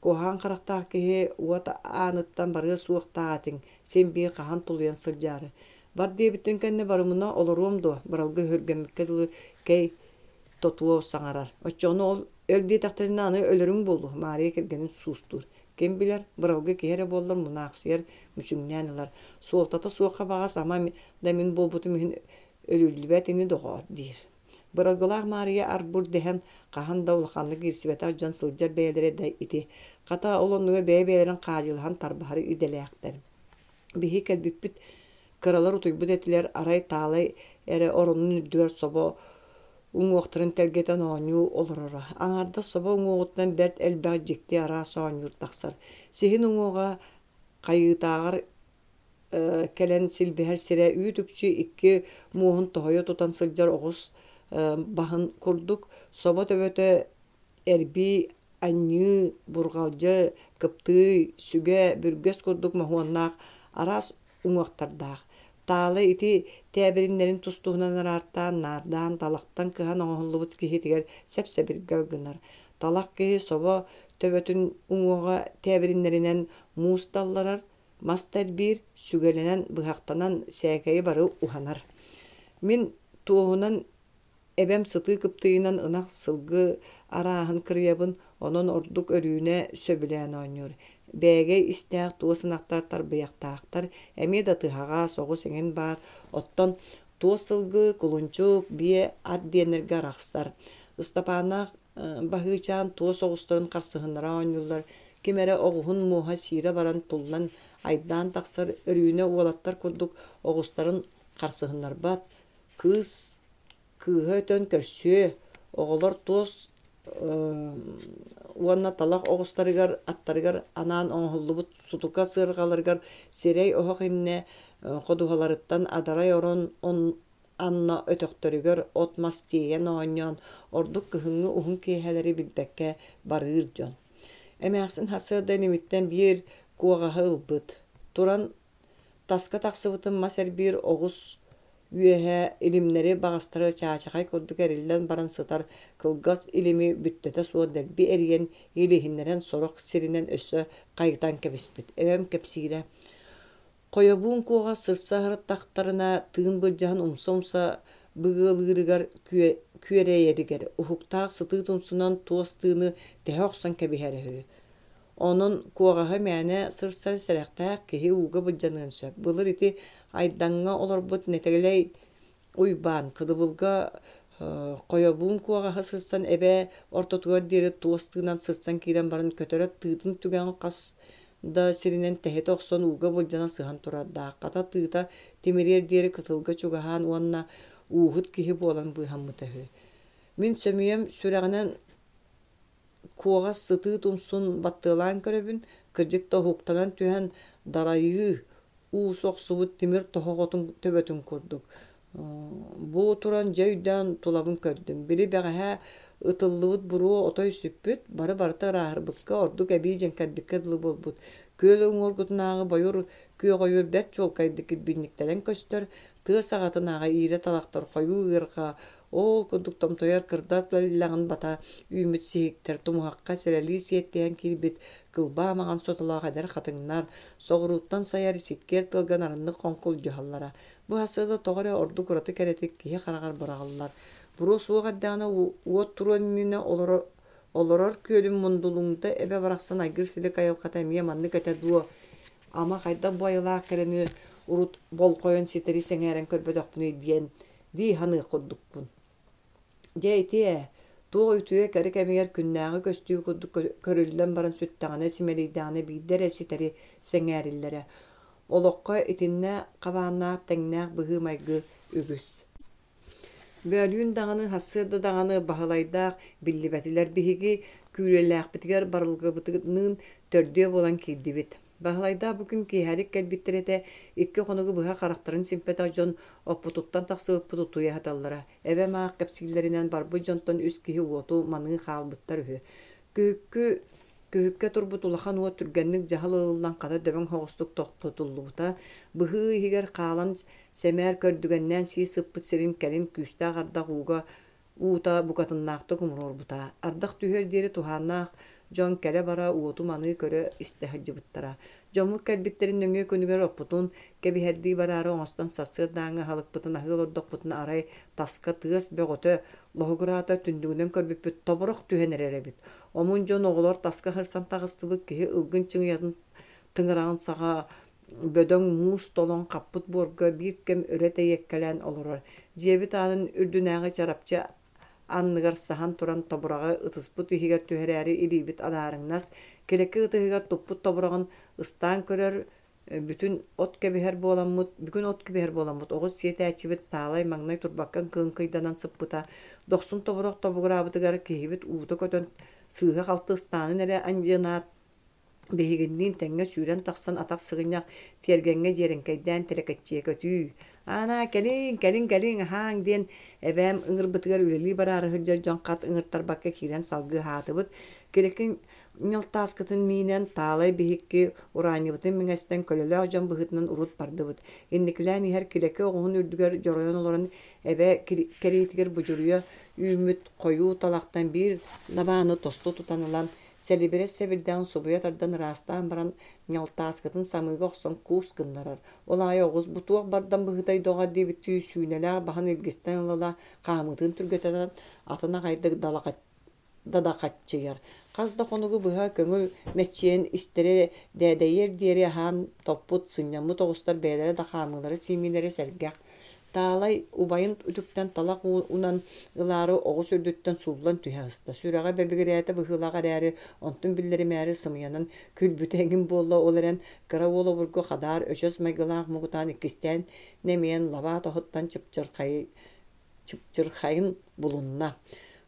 Куһаҕан харахтаах киһи уот ааныттан барыа суохтаах этиҥ, син биир хаһан тулуйан сылдьаары. Бар диэбиттэрин кэннэ барымына олоруом дуо, Быралгы өһүргэммиккэ дылы кэй тотуо саҥарар. Оччоҕуна ол өл диэтэхтэринэ аны өлөрүҥ буолуо, Маарыйа кэргэнин суустуур. Ким билэр, быралгы киһи эрэ буоллар мунаахсыйар, мүчүҥнээн ылар. Суолтата суохха баҕас ама да мин буолбутум иһин өлүллүбэт ини доҕоор диир. Быралгылаах Маарыйа ар-бур дэһэн, хаһан да улаханнык иирсибэтэх дьон сылдьар бэйэлэрэ да ити. Хата, ол оннугар бэйэ-бэйэлэрин хаадьылаһан тарбаһар идэлээхтэр. Биһи кэлбиппит кыралар утуйбут этилэр, арай Таалай эрэ оронун үрдүгэр собо уҥуохтарын тэлгэтэн оонньуу олороро. Аҥаардас собо уҥуоҕуттан бэрт элбэх дьикти араас оонньуур тахсар. Сиһин уҥуоҕа хайыытааҕар кэлэн силбэһэр сирэ үүт-үкчү икки муоһун тоһуйа тутан сылдьар оҕус баһын курдук, собо төбөтө эрбии, анньыы, бурҕалдьы, кыптыый, сүгэ, бүргэс курдук моһуоннаах араас уҥуохтардаах. Таала ити тээбириннэрин тус-туһунан араартаан, наардаан, талахтан кыһан оҥоһуллубут киһитигэр сэп-сэбиргэл гынар. Талах киһи собо төбөтүн уҥуоҕа тээбириннэринэн муус талларар, мас тэрбиир, сүгэлэнэн, быһахтанан сээкэйи бары уһанар. Мин туоһунан Эбэм сытыы кыптыыйынан ынах, сылгы арааһын кырыйабын, онон ордук Өрүүнэ сөбүлээн оонньуур. Бээгэй истээх туос ынахтар тарбыйахтаахтар, эмиэ да тыһаҕас, оҕус эҥин баар. Оттон туос сылгы, кулунчук, биэ, ат диэннэргэ арахсар. Ыстапааннаах Баһыычаан туос оҕустарын харсыһыннара оонньууллар. Ким эрэ оҕуһун муоһа сиирэ баран туллан айдаан тахсар. Өрүүнэ уолаттар курдук оҕустарын харсыһыннарбат. Кыыс кыыһа өтөн көрсүө, оҕолор туос уонна талах оҕустарыгар, аттарыгар анаан оҥоһуллубут сутука сыарҕаларыгар сирэй оһох иннэ ходуһаларыттан адарай орон анна өтөхтөрүгэр от-мас тиэйэн оонньоон, ордук кыһыҥҥы уһун киэһэлэри билбэккэ барыыр дьон. Эмээхсин сарсыарда илимиттэн биир куоҕаһы ылбыт. Туран таска тахсыбытын мас эрбиир оҕус үөһэ илимнэри баҕастары чаачахай курдук эриллэн баран сытар кылгас илими бүттэтэ суох дэлби эрийэн илиһиннэрэн сорох сиринэн өссө хайытан кэбиспит. Эбэм кэпсиирэ: Хойобуун куоҕас сырса сырыттахтарына тыын былдьаһан умса-умса быгыалыырыгар күөрэйэригэр уһуктаах сытыы тумсунан туос тыыны тэһэ охсон кэбиһэрэ үһү. Онон куоҕаһы мээнэ сырсар сэрэхтээх киһи ууга былдьаныан сөп. Былыр ити Айдаҥҥа олорбут Нэтэлэй Уйбаан Кыдыбылга хойобуун куоҕаһы сырсан эбээ ортотугар диэри туос тыынан сырсан киирэн баран көтөрө тыытын түгэҕин хас да сиринэн тэһитэ охсон ууга былдьана сыһан турардаах. Хата тыыта тимириэр диэри кытылга чугаһаан уонна ууһут киһи буолан быыһаммыта үһү. Мин сөмүйэм сүрэҕинэн Куоҕас сытыы тумсун баттыалаан көрөбүн, кырдьык да уһуктанан түһэн дарайыы, уу сохсубут тимир тоһоҕотун төбөтүн курдук. Бу туран дьэ өйдөөн тулабын көрдүм. Били бэҕэһээ ытыллыбыт буруо отой сүппүт, бары-барыта ырааһырбыкка, ордук эбии дьэҥкэрбиккэ дылы буолбут. Күөл уҥуоргутунааҕы бойур күөх ойуур бэрт чуолкайдык кирбинньиктэнэн көстөр, тыа саҕатынааҕы иирэ талахтар хойуу ыарҕа Ол курдук томтойор кырдал тэллэҕин бата үүммүт сиһиктэр тумуһахха сэлэлии сиэттиһэн киирбит кылбаа маҥан сотолоох эдэр хатыҥнар соҕурууттан сайар сиккиэр тыалга нарыннык хоҥкулдьуһаллара. Бу сарсыарда тоҕо эрэ ордук ураты кэрэтик киһи хараҕар быраҕыллар. Буруо суох эрдэҕинэ уот туруон иннинэ олорор олорор күөлүм Мундулуҥда эбэ барахсан айгыр-силик айылҕата эмиэ маннык этэ дуо? Ама хайдах бу айылаах кэрэни урут болҕойон ситэри сэҥээрэн көрбөтөхпүнүй диэн дии саныах курдукпун. Дьэ ити ээ, туох үтүө кэрэ кэмигэр күннээҕи көстүү курдук көрүллэн баран сүттэҕинэ, симэлийдэҕинэ биирдэ эрэ ситэри сэҥээриллэрэ. Олоххо итиннэ хабааннаах тэҥнээх быһыы-майгы үгүс. Бөөлүүн даҕаны, сарсыарда даҕаны Баһылайдаах биллибэтилэр биһиги Күүлэлээхпитигэр барылгыбытыныын төрдүө буолан киирдибит. Баһылайдаах бу күн киэһэлик кэлбиттэр этэ, икки хонугу быһа харахтарын симпэтэх дьон оппутуттан тахсыбыппыт утуйа сыталлара. Эбэм аах кэпсииллэринэн барбыт дьонтон үс киһи уоту маныы хаалбыттар үһү. Күһүккү күһүккэ турбут улахан уот түргэнник дьаһал ылыллан хата дөбөҥ соҕустук тохтотуллубута. Быһыы иһигэр хаалан сэмээр көрдүгэннээн сии сыппыт сирин кэлин күүстээх ардах ууга Уута букатыннаахтык умуруорбута. Ардах түһүөр диэри туһааннаах дьон кэлэ-бара уоту маныы көрө-истэ сылдьыбыттара. Дьоммут кэлбиттэрин нөҥүө күнүгэр оппутун кэбиһэрдии бараары оҥостон сарсыардааҥҥы аһылыкпытын аһыы олордохпутуна арай таска тыас бөҕөтө лоһугураата түннүгүнэн көрбүппүт тобурах түһэн эрэр эбит. Омун дьон оҕолор таска сырсан таҕыстыбыт киһи ылгын чыҥыйатын тыҥыраҕын саҕа бөдөҥ муус толон хаппыт буорга биир кэм өрө тэйиэккэлээн олорор. Дьиэбит аанын үрдүнээҕи чарапчы анныгар саһан туран тобураҕы ытыспыт иһигэр түһэрээри илиибит адаарыҥнас, килэки ытыһыгар туппут тобураҕын ыстаан көрөр, бүтүн от кэбиһэр буоламмыт, бүгүн от кэбиһэр буоламмыт оҕус сиэтээччибит Таалай маҥнай турбакка кыҥкыйданан сыппыта, дохсун тобурах тобугураабытыгар киһибит уута көтөн сыыһа-халты ыстаанын эрэ андьынаат Биһигинниин тэҥҥэ сүүрэн тахсан атах сыгынньах тиэргэҥҥэ дьиэрэҥкэйдээн тэлэкэччийэ көтүү. «Аанаа, кэлиҥ, кэлиҥ, кэлиҥ, аһааҥ» диэн эбээм ыҥырбытыгар үлэлии бараары сылдьар дьон хат ыҥыртарбакка киирэн салгыы аһаатыбыт. Килэкин ньалтааскытын миинэн, Таалай биһикки ураанньыбытын мэҥэстэн көлөлөөх дьон быһыытынан урут бардыбыт. Инникилээн иһэр Килэки оҕуһун үрдүгэр дьоройон олорон эбэ кэриитигэр будьуруйа үүммүт хойуу талахтан биир лабааны тосту тутан ылан Сэлибирэс сэбирдэҕин субуйа тардан ыраастаан баран, ньалтааскытын самыыга охсон куус гыннарар. Ол аайы оҕус бу туох бардам быһыытай доҕор диэбиттии сүүнэлээх баһын илгистэн ыла-ыла хаамыытын түргэтэтэн, атын аҕайдык дадахаччыйар. Хас да хонугу быһа көҥүл мэччийэн истэрэ дээдэйиэр диэри аһаан топпут, сынньаммыт оҕустар бэйэлэрэ да хаамыылара-сиимиилэрэ сэргэх. Таалай убайын үтүктэн талах уунан ылаары оҕус үрдүттэн сууллан түһэ сыста. Сүрэҕэ бэбигирээтэ быһыылаах эрээри, онтун биллэримээри сымыйанан күлбүтэ эҥин буолла, ол эрэн кыра уол обургу хадаар өчөс майгылаах муҥутаан иккистээн нэмийэн лабаа тоһуттан чыпчырхайын булунна.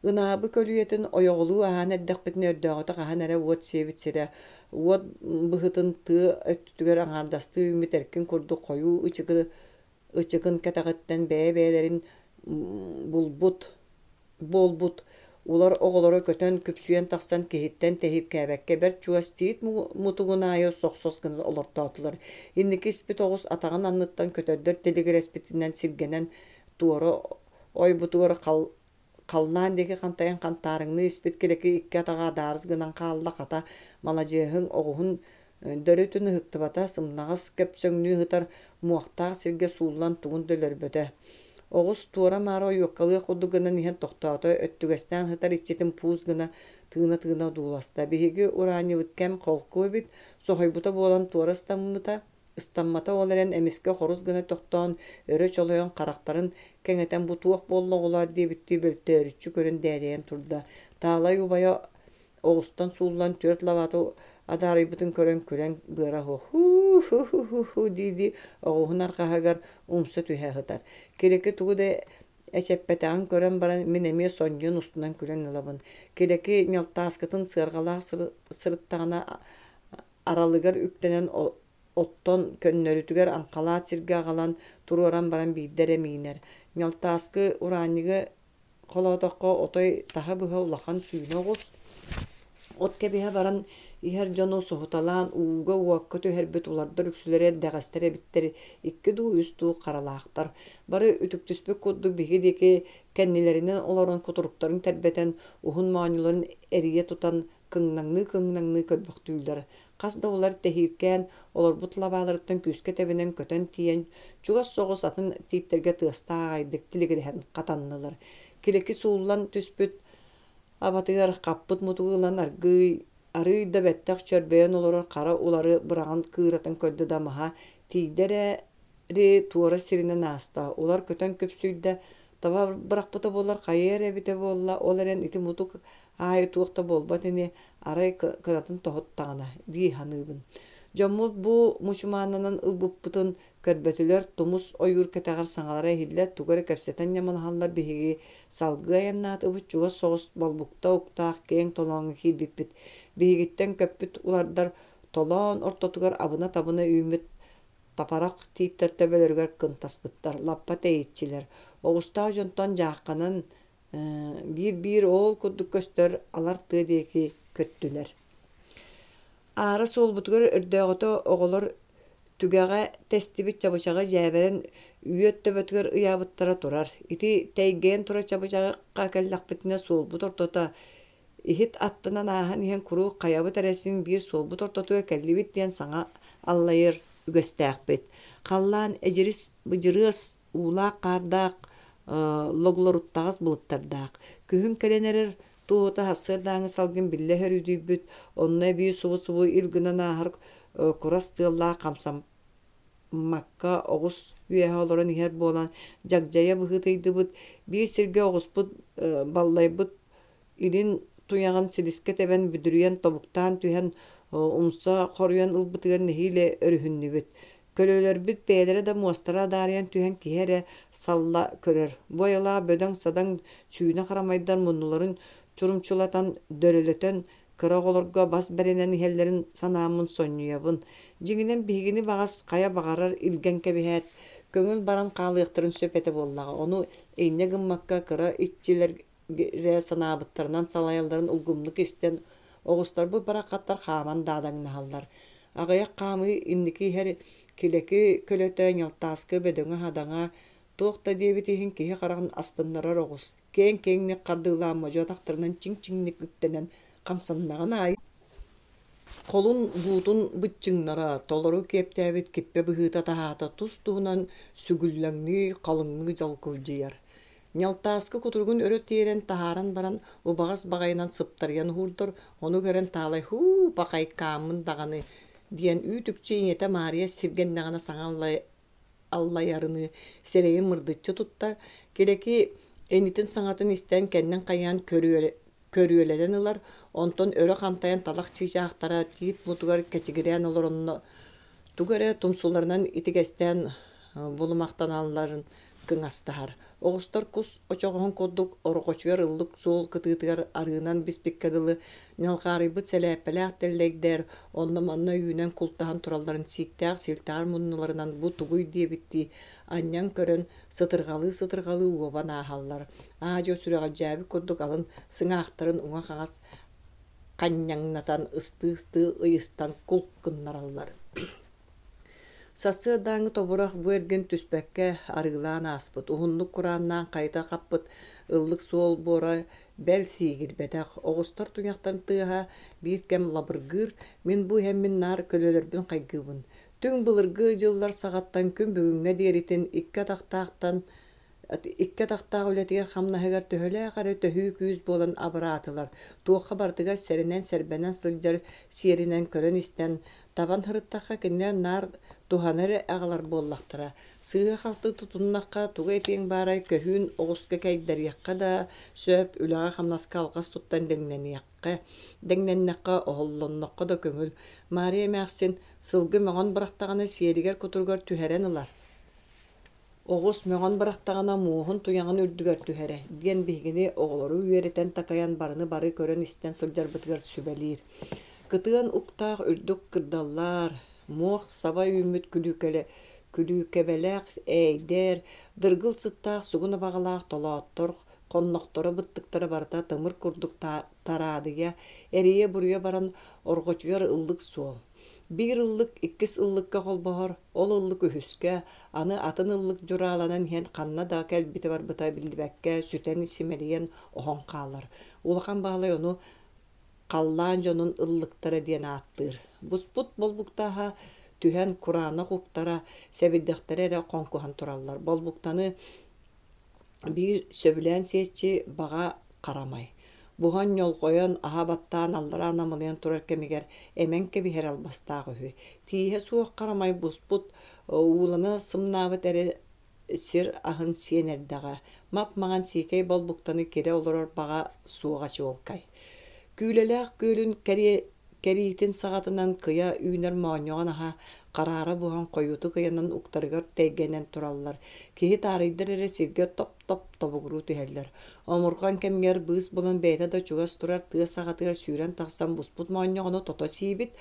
Ынаабы көлүйэтин ойоҕолуу аһаан эрдэхпитинэ өрдөөҕүтэ хаһан эрэ уот сиэбит сирэ уот быһытын тыа өттүгэр аҥаардастыы үүммүт эркин курдук хойуу ычыкын кэтэҕиттэн бэйэ-бэйэлэрин булбут буолбут улар оҕолоро көтөн күпсүйэн тахсан киһиттэн тэһииркээбэккэ бэрт чугас тиит мутугун аайы сохсос гына олортоотулар. Инники испит оҕус атаҕын анныттан көтөрдөр тилигирэспитинэн сиргэнэн туора ойбутугар халлаан диэки хантайан хантаарыҥныы испит килэки икки атаҕа адаарыс гынан хаалла, хата, маладьыаһыҥ оҕуһун дөрүтүн ыһыктыбата, сымнаҕас көпсөҥнүү сытар муохтаах сиргэ сууллан тугун да өлөрбөтө. Оҕус туора-маара ойуоккалыах курдук гынан иһэн тохтоото, өттүгэстээн сытар иччитин пуус гына тыына-тыына одууласта. Биһиги ураанньыбыт кэм холку эбит, соһуйбута буолан туора ыстаммыта, ыстаммата ол эрэн эмискэ хорус гына тохтоон, өрө чолойон харахтарын кэҥэтэн бу туох буолла оҕолоор диэбиттии бөлтөөрүччү көрөн дээдэйэн турда. Таалай убайа оҕустан сууллан түөрт лабаата адаарыйбытын көрөн күлэн быара суох һуу-һуу-һуу дии-дии оҕуһун арҕаһыгар умса түһэ сытар. Килэки тугу да эчэппэтэҕин көрөн баран мин эмиэ сонньуйан устунан күлэн ылабын. Килэки ньалтааскытын сыарҕалаах сырыттаҕына аралыгар үктэнэн оттон көннөрүтүгэр аҥхалаат сиргэ аҕалан туруоран баран биирдэ эрэ миинэр. Ньалтааскы ураанньыгы холоотоххо отой таһа-быһа улахан сүүнэ оҕус, от кэбиһэ баран иһэр дьону соһуталаан ууга-уокка түһэрбит улардар үксүлэрэ эрдэҕэстэр эбиттэр, икки дуу, үс дуу харалаахтар. Бары үтүктүспүт курдук биһиги диэки кэннилэринэн олорон кутуруктарын тэрбэтэн, уһун моонньуларын эрийэ тутан кыҥнаҥныы-кыҥнаҥныы көрбөхтүүллэр. Хас да улар тэһииркээн олорбут лабааларыттан күүскэ тэбинэн көтөн тиийэн, чугас соҕус атын тииттэргэ тыастаах аҕайдык тилигирэһэн хатаннылар. Килэки сууллан түспүт абатыгар хаппыт мутугу ылан аргыый арыый да бэттэх чөрбөйөн олорор хара улары быраҕан кыыратан көрдө да маһа тиийдэ эрэ туора сиринэн ааста, улар көтөн күпсүйдэ, таба бырахпыта буоллар хайа эрэ эбитэ буолла, ол эрэн ити мутук аайы туох да буолбат ини, арай кынатын тоһуттаҕына дии саныыбын. Дьоммут бу мучумааннанан ылбыппытын көрбөтүлэр, тумус ойуур кэтэҕэр саҥалара иһиллэр, тугу эрэ кэпсэтэн ньамалаһаллар биһиги салгыы айаннаатыбыт, чугас соҕус болбукта уктаах киэҥ толооҥҥо киирбиппит. Биһигиттэн көппүт улардар толоон ортотугар абына-табына үүммүт Тапарах тииттэр төбөлөрүгэр кынтаспыттар, лаппа тэйиччилэр. Оҕустаах дьонтон дьаахханан биир-биир оол курдук көстөр алар тыа диэки көттүлэр. Аара суолбутугар өрдөөҕүтэ оҕолор түгэҕэ тэстибит чабычаҕы дьээбэрэн үөт төбөтүгэр ыйаабыттара турар. Ити тэйгэйэн турар чабычахха кэллэхпитинэ суолбут ортото Иһит аттынан ааһан иһэн куруук хайабыт эрэ син биир суолбут ортотугар кэллибит диэн саҥа аллайар үгэстээхпит. Халлаан эдьирис быдьырыас уулаах-хаардаах логлоруттаҕас былыттардаах. Күһүн кэлэн эрэр туоһута сарсыардааҥҥы салгын биллэ өрүдүйбүт, онно эбии субу-субу ил гынан ааһар курас тыаллаах хамсам макка оҕус үөһэ олорон иһэр буолан дьагдьайа быһыытыйдыбыт, биир сиргэ оҕуспут баллайбыт илин туйаҕын силискэ тэбэн бүдүрүйэн тобуктаан түһэн умса хоруйан ылбытыгар нэһиилэ өрүһүннүбүт. Көлөлөрбүт бэйэлэрэ да муостара адаарыйан түһэн киһи эрэ салла көрөр. Бу айылаах бөдөҥ-садаҥ сүүнэ харамайдар муннуларын чурумчулатан, дөрөлөтөн кыра оҕолорго бас бэринэн иһэллэрин санааммын сонньуйабын. Дьиҥинэн биһигини баҕас хайа баҕарар илгэн кэбиһээт, көҥүл баран хаалыахтарын сөп этэ буоллаҕа. Ону инньэ гыммакка кыра иччилэр эрэ санаабыттарынан салайалларын улгумнук истэн, оҕустарбыт бараххаттар хааман даадаҥнаһаллар. Аҕыйах хаамыы инники иһэр килэки көлөтө ньалтааскы бөдөҥө-садаҥа туох да диэбит иһин киһи хараҕын астыннарар оҕус, киэҥ-киэҥник хардыылаан модьу атахтарынан чиҥ-чиҥник үктэнэн хамсаннаҕын аайы Холун буутун быччыҥнара толору киэптээбит киппэ быһыыта-таһаата тус-туһунан сүгүллэҥнии, халыҥныы дьалкылдьыйар. Ньалтааскы кутуругун өрө тиэрэн таһааран баран, убаҕас баҕайынан сыптарыйан уһуурдар, ону көрөн Таалай «Һуу, пахайкааммын даҕаны» диэн үүт-үкчү ийэтэ Маарыйа сиргэннэҕинэ саҥа аллайарыныы сирэйин мырдыччы тутта, Килэки инитин саҥатын истэн кэннин хайаан көрүөлэнэн ылар, онтон өрө хантайан талах чыычаахтара тиит мутугар кэчигирээн олоронно тугу эрэ тумсуларынан итигэстээн булумахтаналларын кыҥастаһар. Оҕустар кус очоҕоһун курдук орҕочуйар ыллык суол кытыытыгар арыынан биспиккэ дылы ньалҕаарыйбыт сэлээппэлээх тэллэйдэр онно-манна үүнэн култаһан туралларын сииктээх силтэҕэр муннуларынан бу тугуй диэбиттии анньан көрөн сытырҕалыы-сытырҕалыы уобан ааһаллар. Аа-дьуо сүрэҕэлдьээбит курдук алын сыҥаахтарын уҥа-хаҥас ханньаҥнатан ыстыы-ыстыы ыйыстан кулк гыннараллар. Сарсыардааҥҥы тобурах бу эргин түспэккэ арыылаан ааспыт, уһуннук курааннаан хайыта хаппыт ыллык суол буора бэл сиигирбэтэх, оҕустар туйахтарын тыаһа биир кэм лабыргыыр, мин бу иһэммин наар көлөлөрбүн хайгыыбын. Түҥ былыргы дьыллар саҕаттан күн бүгүҥҥэ диэритин икки атахтаахтан икки атахтаах үлэтигэр-хамнаһыгар төһөлөөх эрэ төһүү күүс буолан абыраатылар, туохха барытыгар сэрэнэн-сэрбэнэн сылдьар сиэринэн көрөн-истэн, табан сырыттахха кинилэр наар туһаны эрэ аҕалар буоллахтара. Сыыһа-халты тутуннахха тугу этиэҥ баарай көһүүн оҕуска кэйдэриэххэ да сөп, үлэҕэ-хамнаска алҕас туттан дэҥнэниэххэ, дэҥнэннэххэ, оһоллонноххо да көҥүл. Маарыйа эмээхсин сылгы мөҕөн бырахтаҕына сиэлигэр-кутуругар түһэрэн ылар. Оҕус мөҕөн бырахтаҕына муоһун туйаҕын үрдүгэр түһэрэ диэн биһигини оҕолору үөрэтэн-такайан барыны-бары көрөн-истэн сылдьарбытыгар сүбэлиир. Кытыан уктаах үрдүк кырдаллар, муох саба үүммүт күлүүкэбэлээх ээйдэр, дыргыл сыттаах сугун абаҕалаах толооттор хоннохторо быттыктара барыта тымыр курдук тараадыйа, эрийэ-буруйа баран орҕочуйар ыллык суол. Биир ыллык иккис ыллыкка холбоһор, ол ыллык үһүскэ, аны атын ыллык дьурааланан иһэн ханна да кэлбитэ-барбыта биллибэккэ сүтэн-симэлийэн оһон хаалар. Улахан Баһылай ону халлаан дьонун ыллыктара диэн ааттыыр. Буспут болбуктааһа түһэн кураанах уктара, сэбирдэхтэрэ эрэ хоҥкуһан тураллар. Болбуктаны Биир сөбүлээн сиэччи баҕа харамай, буһан ньолҕойон, аһа баттаан аллараа намылыйан турар кэмигэр эмэн кэбиһэр албастаах үһү. Тииһэ суох харамай буспут, уулана сымнаабыт эрэ сир аһын сиэн эрдэҕэ, мап-маҥан сиикэй болбуктаны кирэ олорор баҕа суоҕа чуолкай. Күүлэлээх күөлүн кэриэ Кэриитин саҕатынан кыйа үүнэр моонньоҕон аһа хараара буһан хойуутук ыйанан уктарыгар тэйгэнэн тураллар, киһи таарыйдар эрэ сиргэ топ-топ тобугуруу түһэллэр. Омурҕан кэмигэр быыс булан бэйэтэ да чугас турар тыа саҕатыгар сүүрэн тахсан буспут моонньоҕону тото сиибит,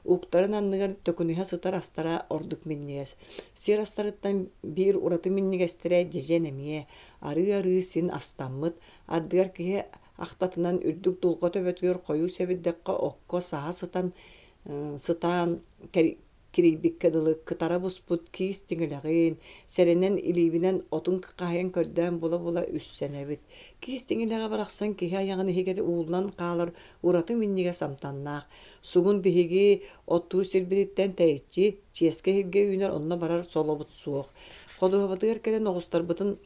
уктарын анныгар төкүнүһэ сытар астара ордук минньигэс. Сир астарыттан биир ураты минньигэстэрэ дьэдьэн эмиэ, арыы-арыы син астаммыт, ардыгар киһи Ахтатынан үрдүк дулҕа төбөтүгэр хойуу сэбирдэххэ окко саһа сытан сытаан кирийбиккэ дылы кытара буспут киис тиҥилэҕин, сэрэнэн илиибинэн отун хаһыйан көрдөөн була-була үссэнэбит. Киис тиҥилэҕэ барахсан киһи айаҕын иһигэр ууллан хаалар ураты минньигэс амтаннаах. Сугун биһиги оттуур сирбититтэн тэйиччи, чиэскэ иһиргэ үүнэр онно барар солобут суох. Ходуһабытыгар кэлэн оҕустарбытын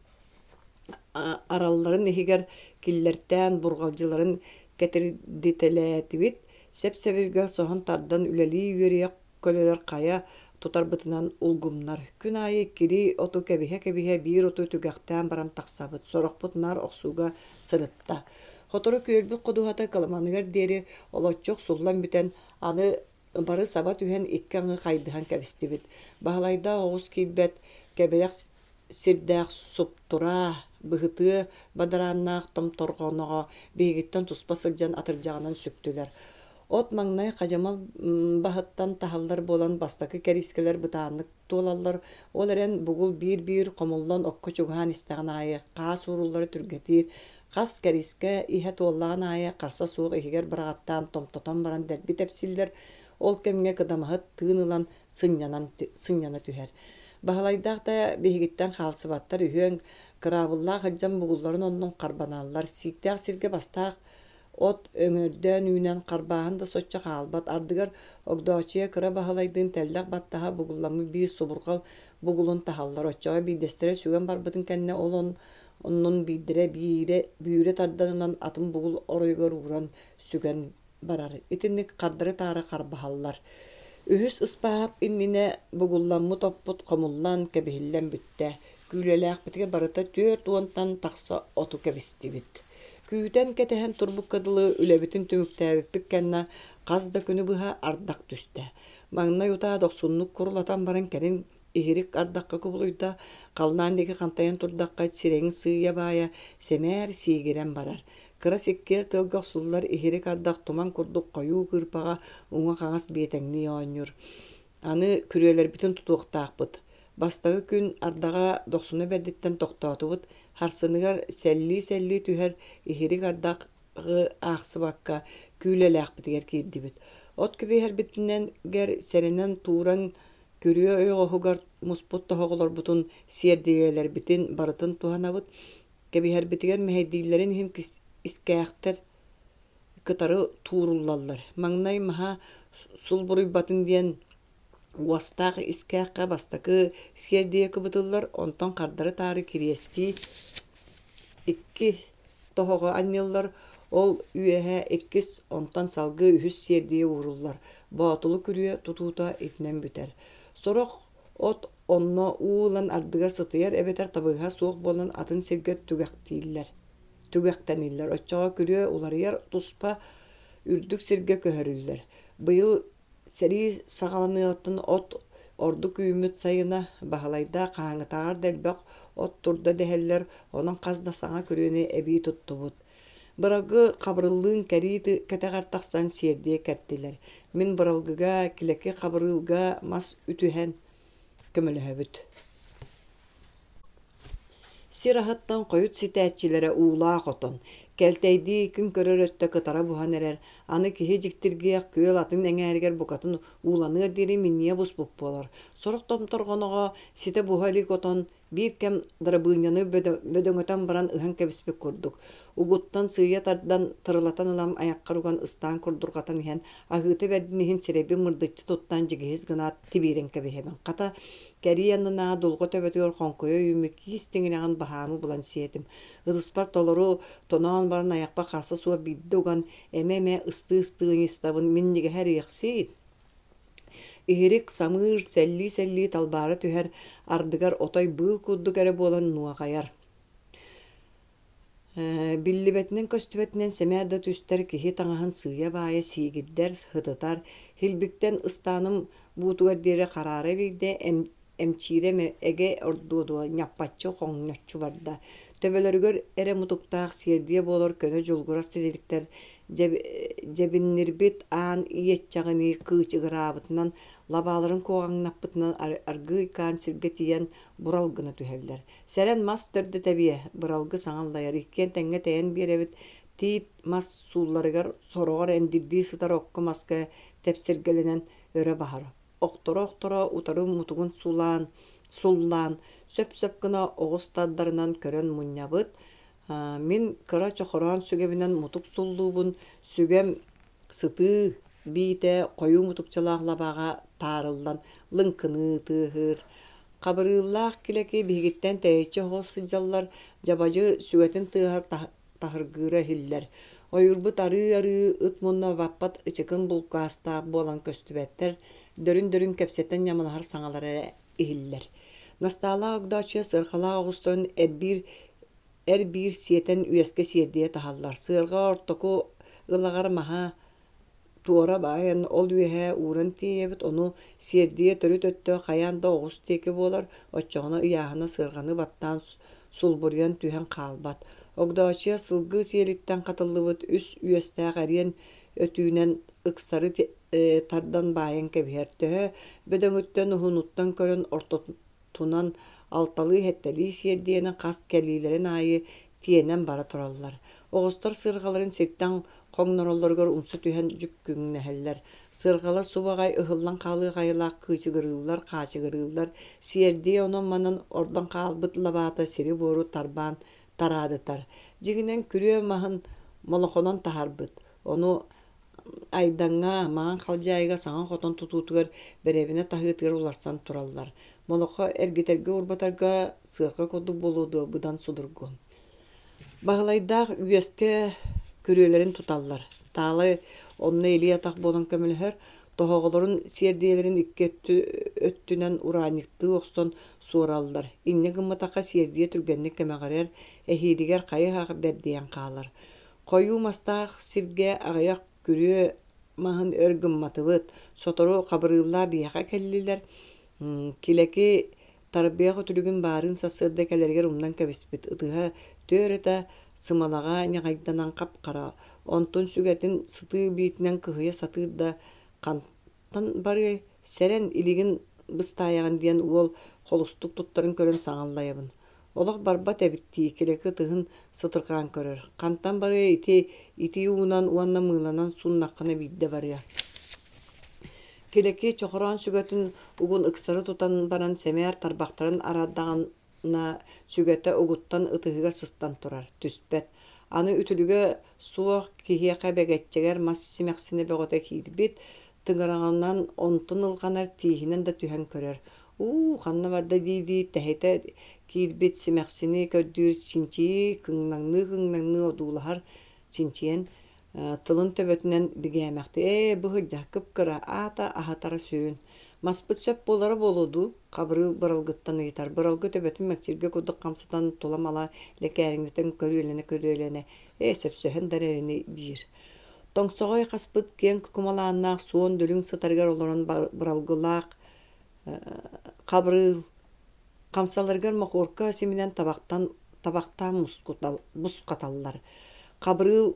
аралларын иһигэр киллэртээн бурҕалдьыларын кэтэрдитэлээтибит, сэп-сэбиргэ соһон тардан үлэлии үөрүйэх көлөлөр хайа тутарбытынан улгумнар. Күн аайы иккилии оту кэбиһэ-кэбиһэ биир оту түгэхтээн баран тахсабыт, сорохпут наар охсууга сырытта. Сотору күөлбүт ходуһата кыламаныгар диэри олоччу охсуллан бүтэн, аны бары саба түһэн икки аҥы хайдыһан кэбистибит. Баһылайдаах оҕус киирбэт, кэбирэх сирдээх суптураа, быһытыа бадарааннаах томторҕоноҕо биһигиттэн туспа сылдьан атырдьаҕынан сүктүлэр. От маҥнай хадьамал баһыттан таһаллар буолан бастакы кэриискэлэр бытааннык туолаллар, ол эрэн бугул биир-биир хомуллан окко чугаһаан истэҕин аайы хаас ууруллара түргэтиир, хас кэриискэ иһэ туоллаҕын аайы харса суох иһигэр быраҕаттаан томтотон баран дэлби тэпсиллэр, ол кэмҥэ кыдамаһыт тыын ылан сынньанан сынньана түһэр. Баһылайдаах да биһигиттэн хаалсыбаттар үһүөн кыраабыллаах илдьэн бугулларын оннун харбаналлар, сииктээх сиргэ бастаах от өҥөрдөөн үүнэн харбааһын да соччо хаалбат, ардыгар Огдооччуйа кыра Баһылайдыын тэллэх баттаһа бугулламмыт биир субурҕал бугулун таһаллар, оччоҕо биирдэстэрэ сүгэн барбытын кэннэ ол Оннун биирдэрэ биирэ бүүрэ тардан ылан атын бугул оройугар ууран сүгэн барар. Итинник хардары-таары харбаһаллар. Үһүс ыспаап иннинэ бугулламмыт оппут хомуллан, кэбиһиллэн бүттэ. Күүлэлээхпитигэр барыта 40-тан тахса оту кэбистибит. Күүтэн кэтэһэн турбукка дылы үлэбитин түмүктээбиппит кэннэ хас да күнү быһа ардах түстэ. Маҥнай утаа дохсуннук курулатан баран кэлин иһирик ардахха кубулуйда, халлаан диэки хантайан турдахха сирэйиҥ сыыйа-баайа сэмээр сиигирэн барар. Кыра сиккиэр тыалга охсуллар иһирик ардах туман курдук хойуу кыырпаҕа уҥа-хаҥас биэтэҥнии оонньуур. Аны күрүөлэрбитин тутуохтаахпыт. Бастакы күн ардаҕа дохсуна бэрдиттэн тохтоотубут, харсыныгар сэллии-сэллии түһэр иһирик ардах аахсыбакка күүлэлээхпитигэр киирдибит. От кэбиһэрбитинэн гэр сэрэнэн тууран күрүө ойоҕоһугар муспут тоһоҕолорбутун, сиэрдийэлэрбитин барытын туһанабыт. Кэбиһэрбитигэр мэһэйдииллэрин иһин искээхтэр кытары тууруллаллар. Маҥнай маһа сулбуруйбатын диэн уостаах искээххэ бастакы сиэрдийэ кыбытыллар, онтон хардары-таары кириэстии икки тоһоҕо анньыллар, ол үөһэ иккис, онтон салгыы үһүс сиэрдийэ ууруллар. Боотулу күрүө тутуута итинэн бүтэр. Сорох от онно уу ылан ардыгар сытыйар эбэтэр табыгаһа суох буолан атын сиргэ түгэхтииллэр түгэхтэниллэр. Оччоҕо күрүө уларыйар, туспа үрдүк сиргэ көһөрүллэр. Быйыл Сэрии саҕаланыаҕыттан от ордук үүммүт сайына Баһылайдаах хаһааҥҥытааҕар да элбэх от турда дэһэллэр, онон хас да саҥа күрүөнү эбии туттубут. Быралгы Хабырыллыын кэрии кэтэҕэр тахсан сиэрдийэ кэртилэр. Мин Быралгыга, Килэки Хабырыылга мас үтүһэн көмөлөһөбүт. Сир аһыттан хойут ситээччилэрэ уулаах отон, кэлтэйдии күн көрөр өттө кытара буһан эрэр, аны киһи дьиктиргиэх күөл атын эҥээригэр букатын ууланыар диэри минньийэ буспут буолар. Сорох томторҕоноҕо ситэ буһа илик отон биир кэм дарабыынньаны бөдөҥөтөн баран ыһан кэбиспит курдук, угуттан сыыйа тардан тырылатан ылан айаххар уган ыстаан курдурҕатан иһэн аһыыта бэрдин иһин сирэйбин мырдыччы туттан дьигиһис гынаат тибиирэн кэбиһэбин. Хата, кэрии аннынааҕы дулҕа төбөтүгэр хоҥкуйа үүммүт киис тиҥилэҕин баһаамы булан сиэтим. Ытыспар толору тоноон баран айахпар харса суох биирдэ уган, эмэ-эмэ ыстыы-ыстыы ыйыстабын минньигэһэ эриэхсиит. Иһирик, самыыр, сэллии-сэллии талбаара түһэр, ардыгар отой быыл курдук эрэ буолан нуоҕайар. Биллибэтинэн-көстүбэтинэн сэмээр да түстэр киһи таҥаһын сыыйа-баайа сиигирдэр, сытытар, һилбиктэн ыстааным буутугар диэри хараара биирдэ эмчиирэ эгэ ордуо дуо ньаппаччы хоҥноччу барда. Төбөлөрүгэр эрэ мутуктаах сиэрдийэ буолар көнө дьулгурас титириктэр дьэбиннирбит аан иэччэҕинии кыычыгыраабытынан, лабааларын куоҕаҥнаппытынан аргыый хаан сиргэ тиийэн бурал гына түһэллэр. Сэрэн мас төрдө тэбиэ, быралгы саҥа аллайар, иккиэн тэҥҥэ тэйэн биэрэбит, тиит мас суулларыгар сороҕор эндирдии сытар окко-маска тэпсиргэлэнэн өрө баһар. Охторо-охторо утары мутугун сулаан, суллаан, сөп-сөп гына оҕус тардарынан көрөн мунньабыт. Мин кыра чохороон сүгэбинэн мутук суллуубун, сүгэм сытыы биитэ хойуу мутукчалаах лабааҕа таарыллан лыҥкыныы тыаһыыр. Хабырыыллаах килэки биһигиттэн тэйиччи оһох сылдьаллар, дьабадьы сүгэтин тыаһа таһыргыыра иһиллэр. Ойуурбут арыы-арыы ыт мунна баппат ычыкын булкаастаах буолан көстүбэттэр, дөрүн-дөрүн кэпсэтэн ньамалаһар саҥалара эрэ иһиллэр. Настаалаах Огдооччуйа сыарҕалаах оҕустарын эрбиир эр-биир сиэтэн үөскэ сиэрдийэ таһаллар. Сыарҕа ортоку ылаҕар маһа туора баайан ол үөһэ ууран тиэйэбит, ону сиэрдийэ төрүт өттө хайаан да оҕус диэки буолар, оччоҕуна ыйааһына сыарҕаны баттаан сулбуруйан түһэн хаалбат. Огдооччуйа сылгы сиэлиттэн хатыллыбыт үс үөстээх эриэн өтүүнэн ыксары тардан баайан кэбиһэр. Төһө бөдөҥүттэн уһунуттан көрөн ортотунан алталыы-сэттэлии сиэрдийэни хас кэлиилэрин аайы тиэнэн бара тураллар. Оҕустар сыарҕаларын сиртэн хоҥнороллоругар умса түһэн дьүккүҥнэһэллэр. Сыарҕалар субу аҕай ыһыллан хаалыах айылаах кыычыгырыыллар, хаачыгырыыллар, сиэрдийэ онон-манан ордон хаалбыт лабаата сири-буору тарбаан тараадытар. Дьиҥинэн күрүө маһын молохонон таһарбыт. Ону Айдаҥҥа, Маҥан Халдьаайыга саҥа хотон тутуутугар бэрэбинэ таһыытыгар уларсан тураллар. Молохо эргитэргэ-урбатарга сыарҕа курдук буолуо дуо быдан судургу. Баһылайдаах үөскэ күрүөлэрин туталлар. Таалай онно илии-атах буолан көмөлөһөр, тоһоҕолорун сиэрдийэлэрин икки өттүнэн ураанньыктыы охсон суораллар. Инньэ гымматахха сиэрдийэ түргэнник кэмэҕирэр, эһиилигэр хайы-һах бэрдийэн хаалар. Хойуу мастаах сиргэ аҕыйах күрүө маһын өр гымматыбыт, сотору Хабырыыллаах биһиэхэ кэллилэр. Килэки тарбыйах үтүлүгүн баарыын сарсыарда кэлэригэр умнан кэбиспит, ытыһа түөрэтэ сымалаҕа ньаҕайданан хап-хара, онтун сүгэтин сытыы биитинэн кыһыйа сатыыр да хантан барыай, сэрэн, илигин быстаайаҕын диэн уол холустук туттарын көрөн саҥа аллайабын. Олох барбат эбит дии, Килэки ытыһын сытырҕаан көрөр. Хантан барыай ити итии уунан уонна мыыланан сууннаххына биирдэ барыа. Килэки чохороон сүгэтин угун ыксары тутан баран сэмээр тарбахтарын араардаҕына сүгэтэ угуттан ытыһыгар сыстан турар, түспэт. Аны үтүлүгэ суох киһиэхэ бэгэччэгэр мас симэхсинэ бөҕөтө киирбит, тыҥыраҕынан онтун ылҕанар тииһинэн да түһэн көрөр. Уу, ханна барда дии-дии тэһитэ киирбит симэхсини көрдүүр чинчийии кыҥнаҥныы-кыҥнаҥныы одуулаһар чинчийэн тылын төбөтүнэн бигээмэхтии ээ бу сылдьар кып-кыра аата аһатара сүрүн маспыт сөп буолара буолуо дуу Хабырыыл Быралгыттан ыйытар Быралгы төбөтүн мэкчиргэ курдук хамсатан тула-мала лэкээриҥнэтэн көрүөлэнэ-көрүөлэнэ ээ сөпсөһөн да эрэrini диир Тоҥсоҕой хаспыт киэҥ кумалааннаах суон дүлүҥ сытарыгар олорон Быралгылаах Хабырыыл хамсаларыгар мохуорка симинэн табахтан табахтаан бусхаталлар. Хабырыыл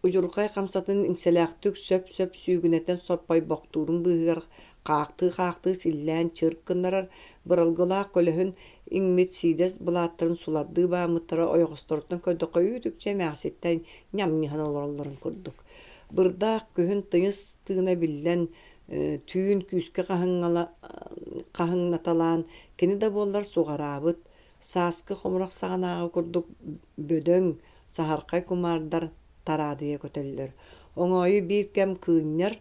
удьурхай хамсатын иҥсэлээхтик сөп-сөп сүүгүнэтэн соппойбохтуурун быыһыгар хаахтыы-хаахтыы силлээн чырк гыннарар, быралгылаах көлөһүн иҥмит сиидэс былааттарын сулардыы бааммыттара ойоҕосторуттан көрдөххө үүт-үкчэ эмээхситтэн ньамньыһан олороллорун курдук. Бырдаах күһүн тыйыс тыына биллэн түүн күүскэ хаһыҥнаталаан, кини да буоллар суҕараабыт, сааскы хомурах саҕанааҕы курдук бөдөҥ, саһархай кумаардар тараадыйа көтөллөр. Оҥоойу биир кэм кыынньар,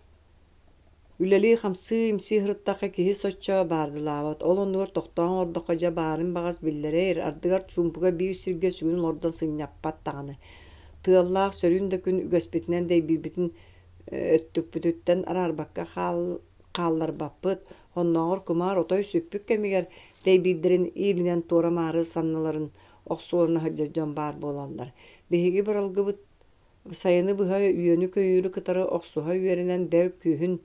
үлэлии-хамсыы имсии сырыттахха киһи соччо баардылаабат, ол оннугар тохтоон олордоххо дьэ баарын баҕас биллэрэр, ардыгар чуумпуга биир сиргэ сүгүн олордон сынньаппат даҕаны. Тыаллаах сөрүүн да күн үгэспитинэн дэйбиирбитин өттүкпүтүттэн араарбакка хаалларбаппыт, оннооҕор кумаар отой сүппүт кэмигэр тэйбиирдэрин иилинэн туора-маары санныларын охсуолана сылдьар дьон баар буолаллар. Биһиги быралгыбыт сайыны быһа үөнү-көйүүрү кытары охсуһа үөрэнэн бэл күһүн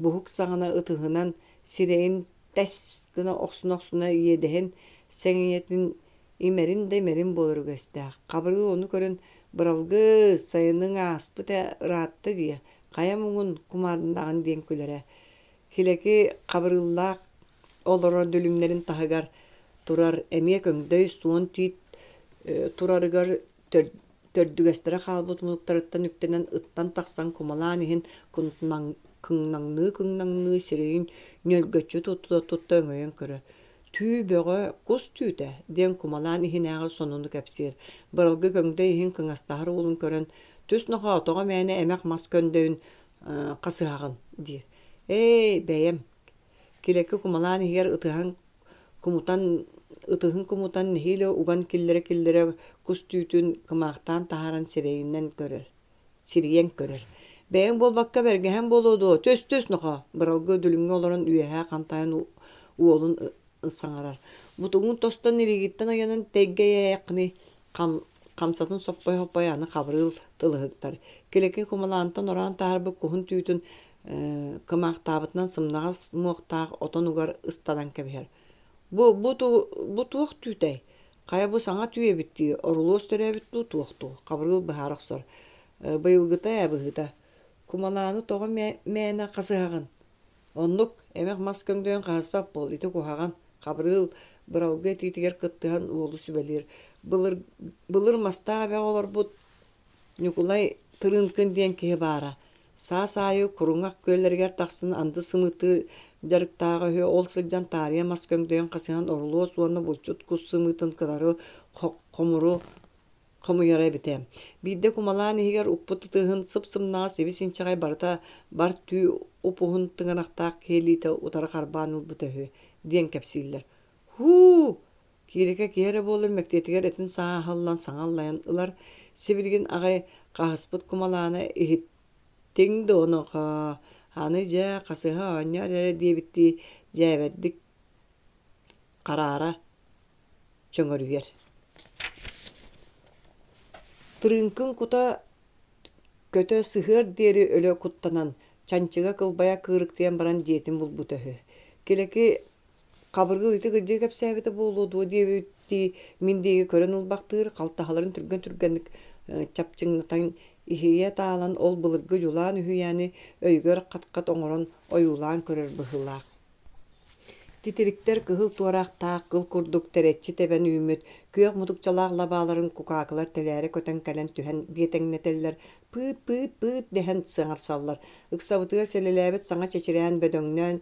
буһук саҕана ытыһынан сирэйин тэс гына охсуна-охсуна иэдэһин сэҥийэтин Имэрин да имэрин буолар үгэстээх. Хабырыыл ону көрөн, «Быралгы, сайыныҥ ааспыт ээ, ыраатта дии, хайа муҥун кумаардаҕын» диэн күлэрэ. Килэки Хабырыыллаах олорор дүлүҥнэрин таһыгар турар эмиэ көҥдөй суон тиит турарыгар төрдүгэстэрэ хаалбыт муннуктарыттан үктэнэн ыттан тахсан кумалаан иһин кыҥнаҥныы-кыҥнаҥныы сирэйин ньөлгөччү тутта-тутта өҥөйөн көрөр Түү бөҕө, кус түүтэ диэн кумалаан иһинээҕи сонуну кэпсиир. Быралгы көҥдөй иһин кыҥастаһар уолун көрөн, «Түс нохоо, тоҕо мээнэ эмэх мас көндөйүн хасыһаҕын?» диир. «Ээ, бэйэм» Килэки кумалаан иһигэр ытыһан кумутан ытыһын кумутан нэһиилэ уган киллэрэ-киллэрэ кус түүтүн кымаахтаан таһааран сирэйинэн көрөр сирийэн көрөр. Бэйэҥ буолбакка бэргэһэҥ буолуо дуо, түс-түс нохоо, Быралгы дүлүҥҥэ олорон үөһээ хантайан уолун саҥарар. Бутугуҥ тостон илиигиттэн ыйанан тэйгэйээххиний, хамсатын соппой-соппой аны Хабырыыл тылыһыктар. Килэки кумалаантан ороон таһаарбыт куһун түүтүн кымаахтаабытынан сымнаҕас муохтаах отон угар ыстанан кэбиһэр. Бу, бу, бу туох түүтэй? Хайа бу саҥа түү эбит дии, орулуос төрөөбүт дуу, туох дуу, Хабырыыл быһаара охсор. Быйылгыта ээ быһыыта. Кумалааны тоҕо мээнэ хасыһаҕын? Оннук, эмэх мас көҥдөйүн хаһыспат буол, ити куһаҕан, Хабырыыл быралгы этиитигэр кыттыһан уолу сүбэлиир. Былыр, былыр мастаах эбэҕэ олорбут Ньукулай Тырыынкын диэн киһи баара. Саас аайы Куруҥах күөллэригэр тахсан анды сымыыттыыр дьарыктааҕа үһү, ол сылдьан таарыйа мас көҥдөйүн хасыһан орулуос уонна булчут кус сымыытын кытары хомуру хомуйара эбитэ. Биирдэ кумалаан иһигэр укпут ытыһын сып-сымнаҕас ибис-инчэҕэй барыта бар түү уп-уһун тыҥырахтаах киһи илиитэ утары харбаан ылбыта үһү диэн кэпсииллэр. «Һуу!» Киирэкэ киһи эрэ буоллар мэктиэтигэр этин сааһыллан саҥа аллайан ылар. Сибилигин аҕай хаһыспыт кумалаана иһиттиҥ дуо нохоо? Аны дьэ хасыһа оонньоор эрэ диэбиттии дьээбэрдик хараара чөҥөрүйэр. Тырыыҥкын кута көтө сыһыар диэри өлө куттанан, чанчыга кылбайа кыырыктыйан баран дьиэтин булбута үһү. Килэки Хабыргыл ити кырдьыгы кэпсээбитэ буолуо дуо диэбиттии мин диэки көрөн ылбахтыыр, халтаһаларын түргэн-түргэнник чапчыҥнатан иһийэ таалан ол былыргы дьулаан үһүйээни өйүгэр хат-хат оҥорон ойуулаан көрөр быһыылаах. Титириктэр кыһыл туораахтаах кыл курдук тэрэччи тэбэн үүммүт күөх мутукчалаах лабааларын кукаакылар тэлээрэ көтөн кэлэн түһэн биэтэҥнэтэллэр, пыыт-пыыт-пыыт дэһэн саҥарсаллар. Ыксабытыгар сэлэлээбит саҥа чэчирээн бөдөҥнөөн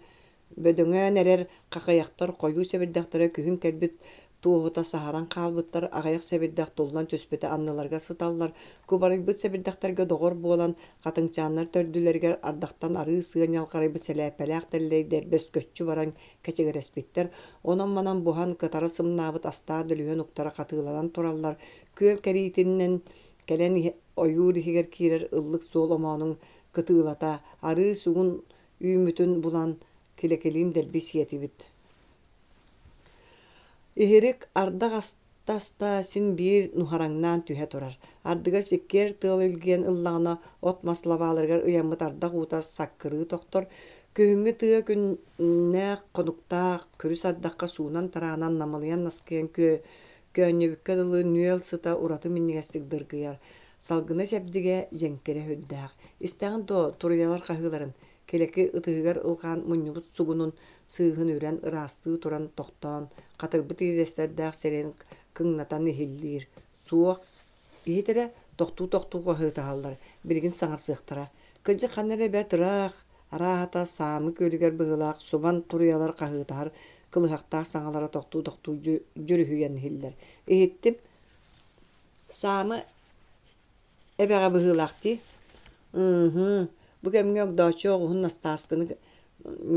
Бөдөҥөөн эрэр хахыйахтар хойуу сэбирдэхтэрэ күһүн кэлбит туоһута саһаран хаалбыттар, аҕыйах сэбирдэх туллан түспүтэ анныларыгар сыталлар, кубарыйбыт сэбирдэхтэргэ доҕор буолан, хатыҥчааннар төрдүлэригэр ардахтан арыы сыа ньалҕарайбыт сэлээппэлээх тэллэйдэр бөскөччү баран кэчигирэспиттэр, онон-манан буһан кытара сымнаабыт астаах дөлүһүөн уктара хатыыланан тураллар, күөл кэриитинэн кэлэн ойуур иһигэр киирэр ыллык суол омоонун кытыылата, арыы сугун үүммүтүн булан килэкилиин дэлби сиэтибит. Иһирик ардах аста-аста син биир нуһараҥнаан түһэ турар. Ардыгар сиккиэр тыал илгийэн ыллаҕына от-мас лабааларыгар ыйаммыт ардах уута саккырыы тохтор. Күһүҥҥү тыа күннээх, хонуктаах, күрүс ардахха суунан-тараанан намылыйан наскыйан көөнньүбүккэ дылы нүөл сыта ураты минньигэстик дыргыйар. Салгына чэбдигэ, дьэҥкирэ сүрдээх. Истэҕин дуо, туруйалар хаһыыларын, Килэки ытыһыгар ылҕаан мунньубут сугунун сыыһын үрэн ыраастыы туран тохтоон, хатырбыт иэдэстэрдээх сирэйин кыҥнатан иһиллиир. Суох, иһит эрэ, тохтуу-тохтуу хаһыытаһаллар, билигин саҥарсыахтара. Кырдьык ханна эрэ бэрт ыраах, арааһата саамы күөлүгэр быһыылаах субан туруйалар хаһыытаһар кылыһахтаах саҥалара тохтуу-тохтуу дьүрүһүйэн иһиллэр. Иһиттим, саамы Эбэҕэ быһыылаах дии Ыы-һыы, бу кэмҥэ Огдооччу оҕуһун Настааскыны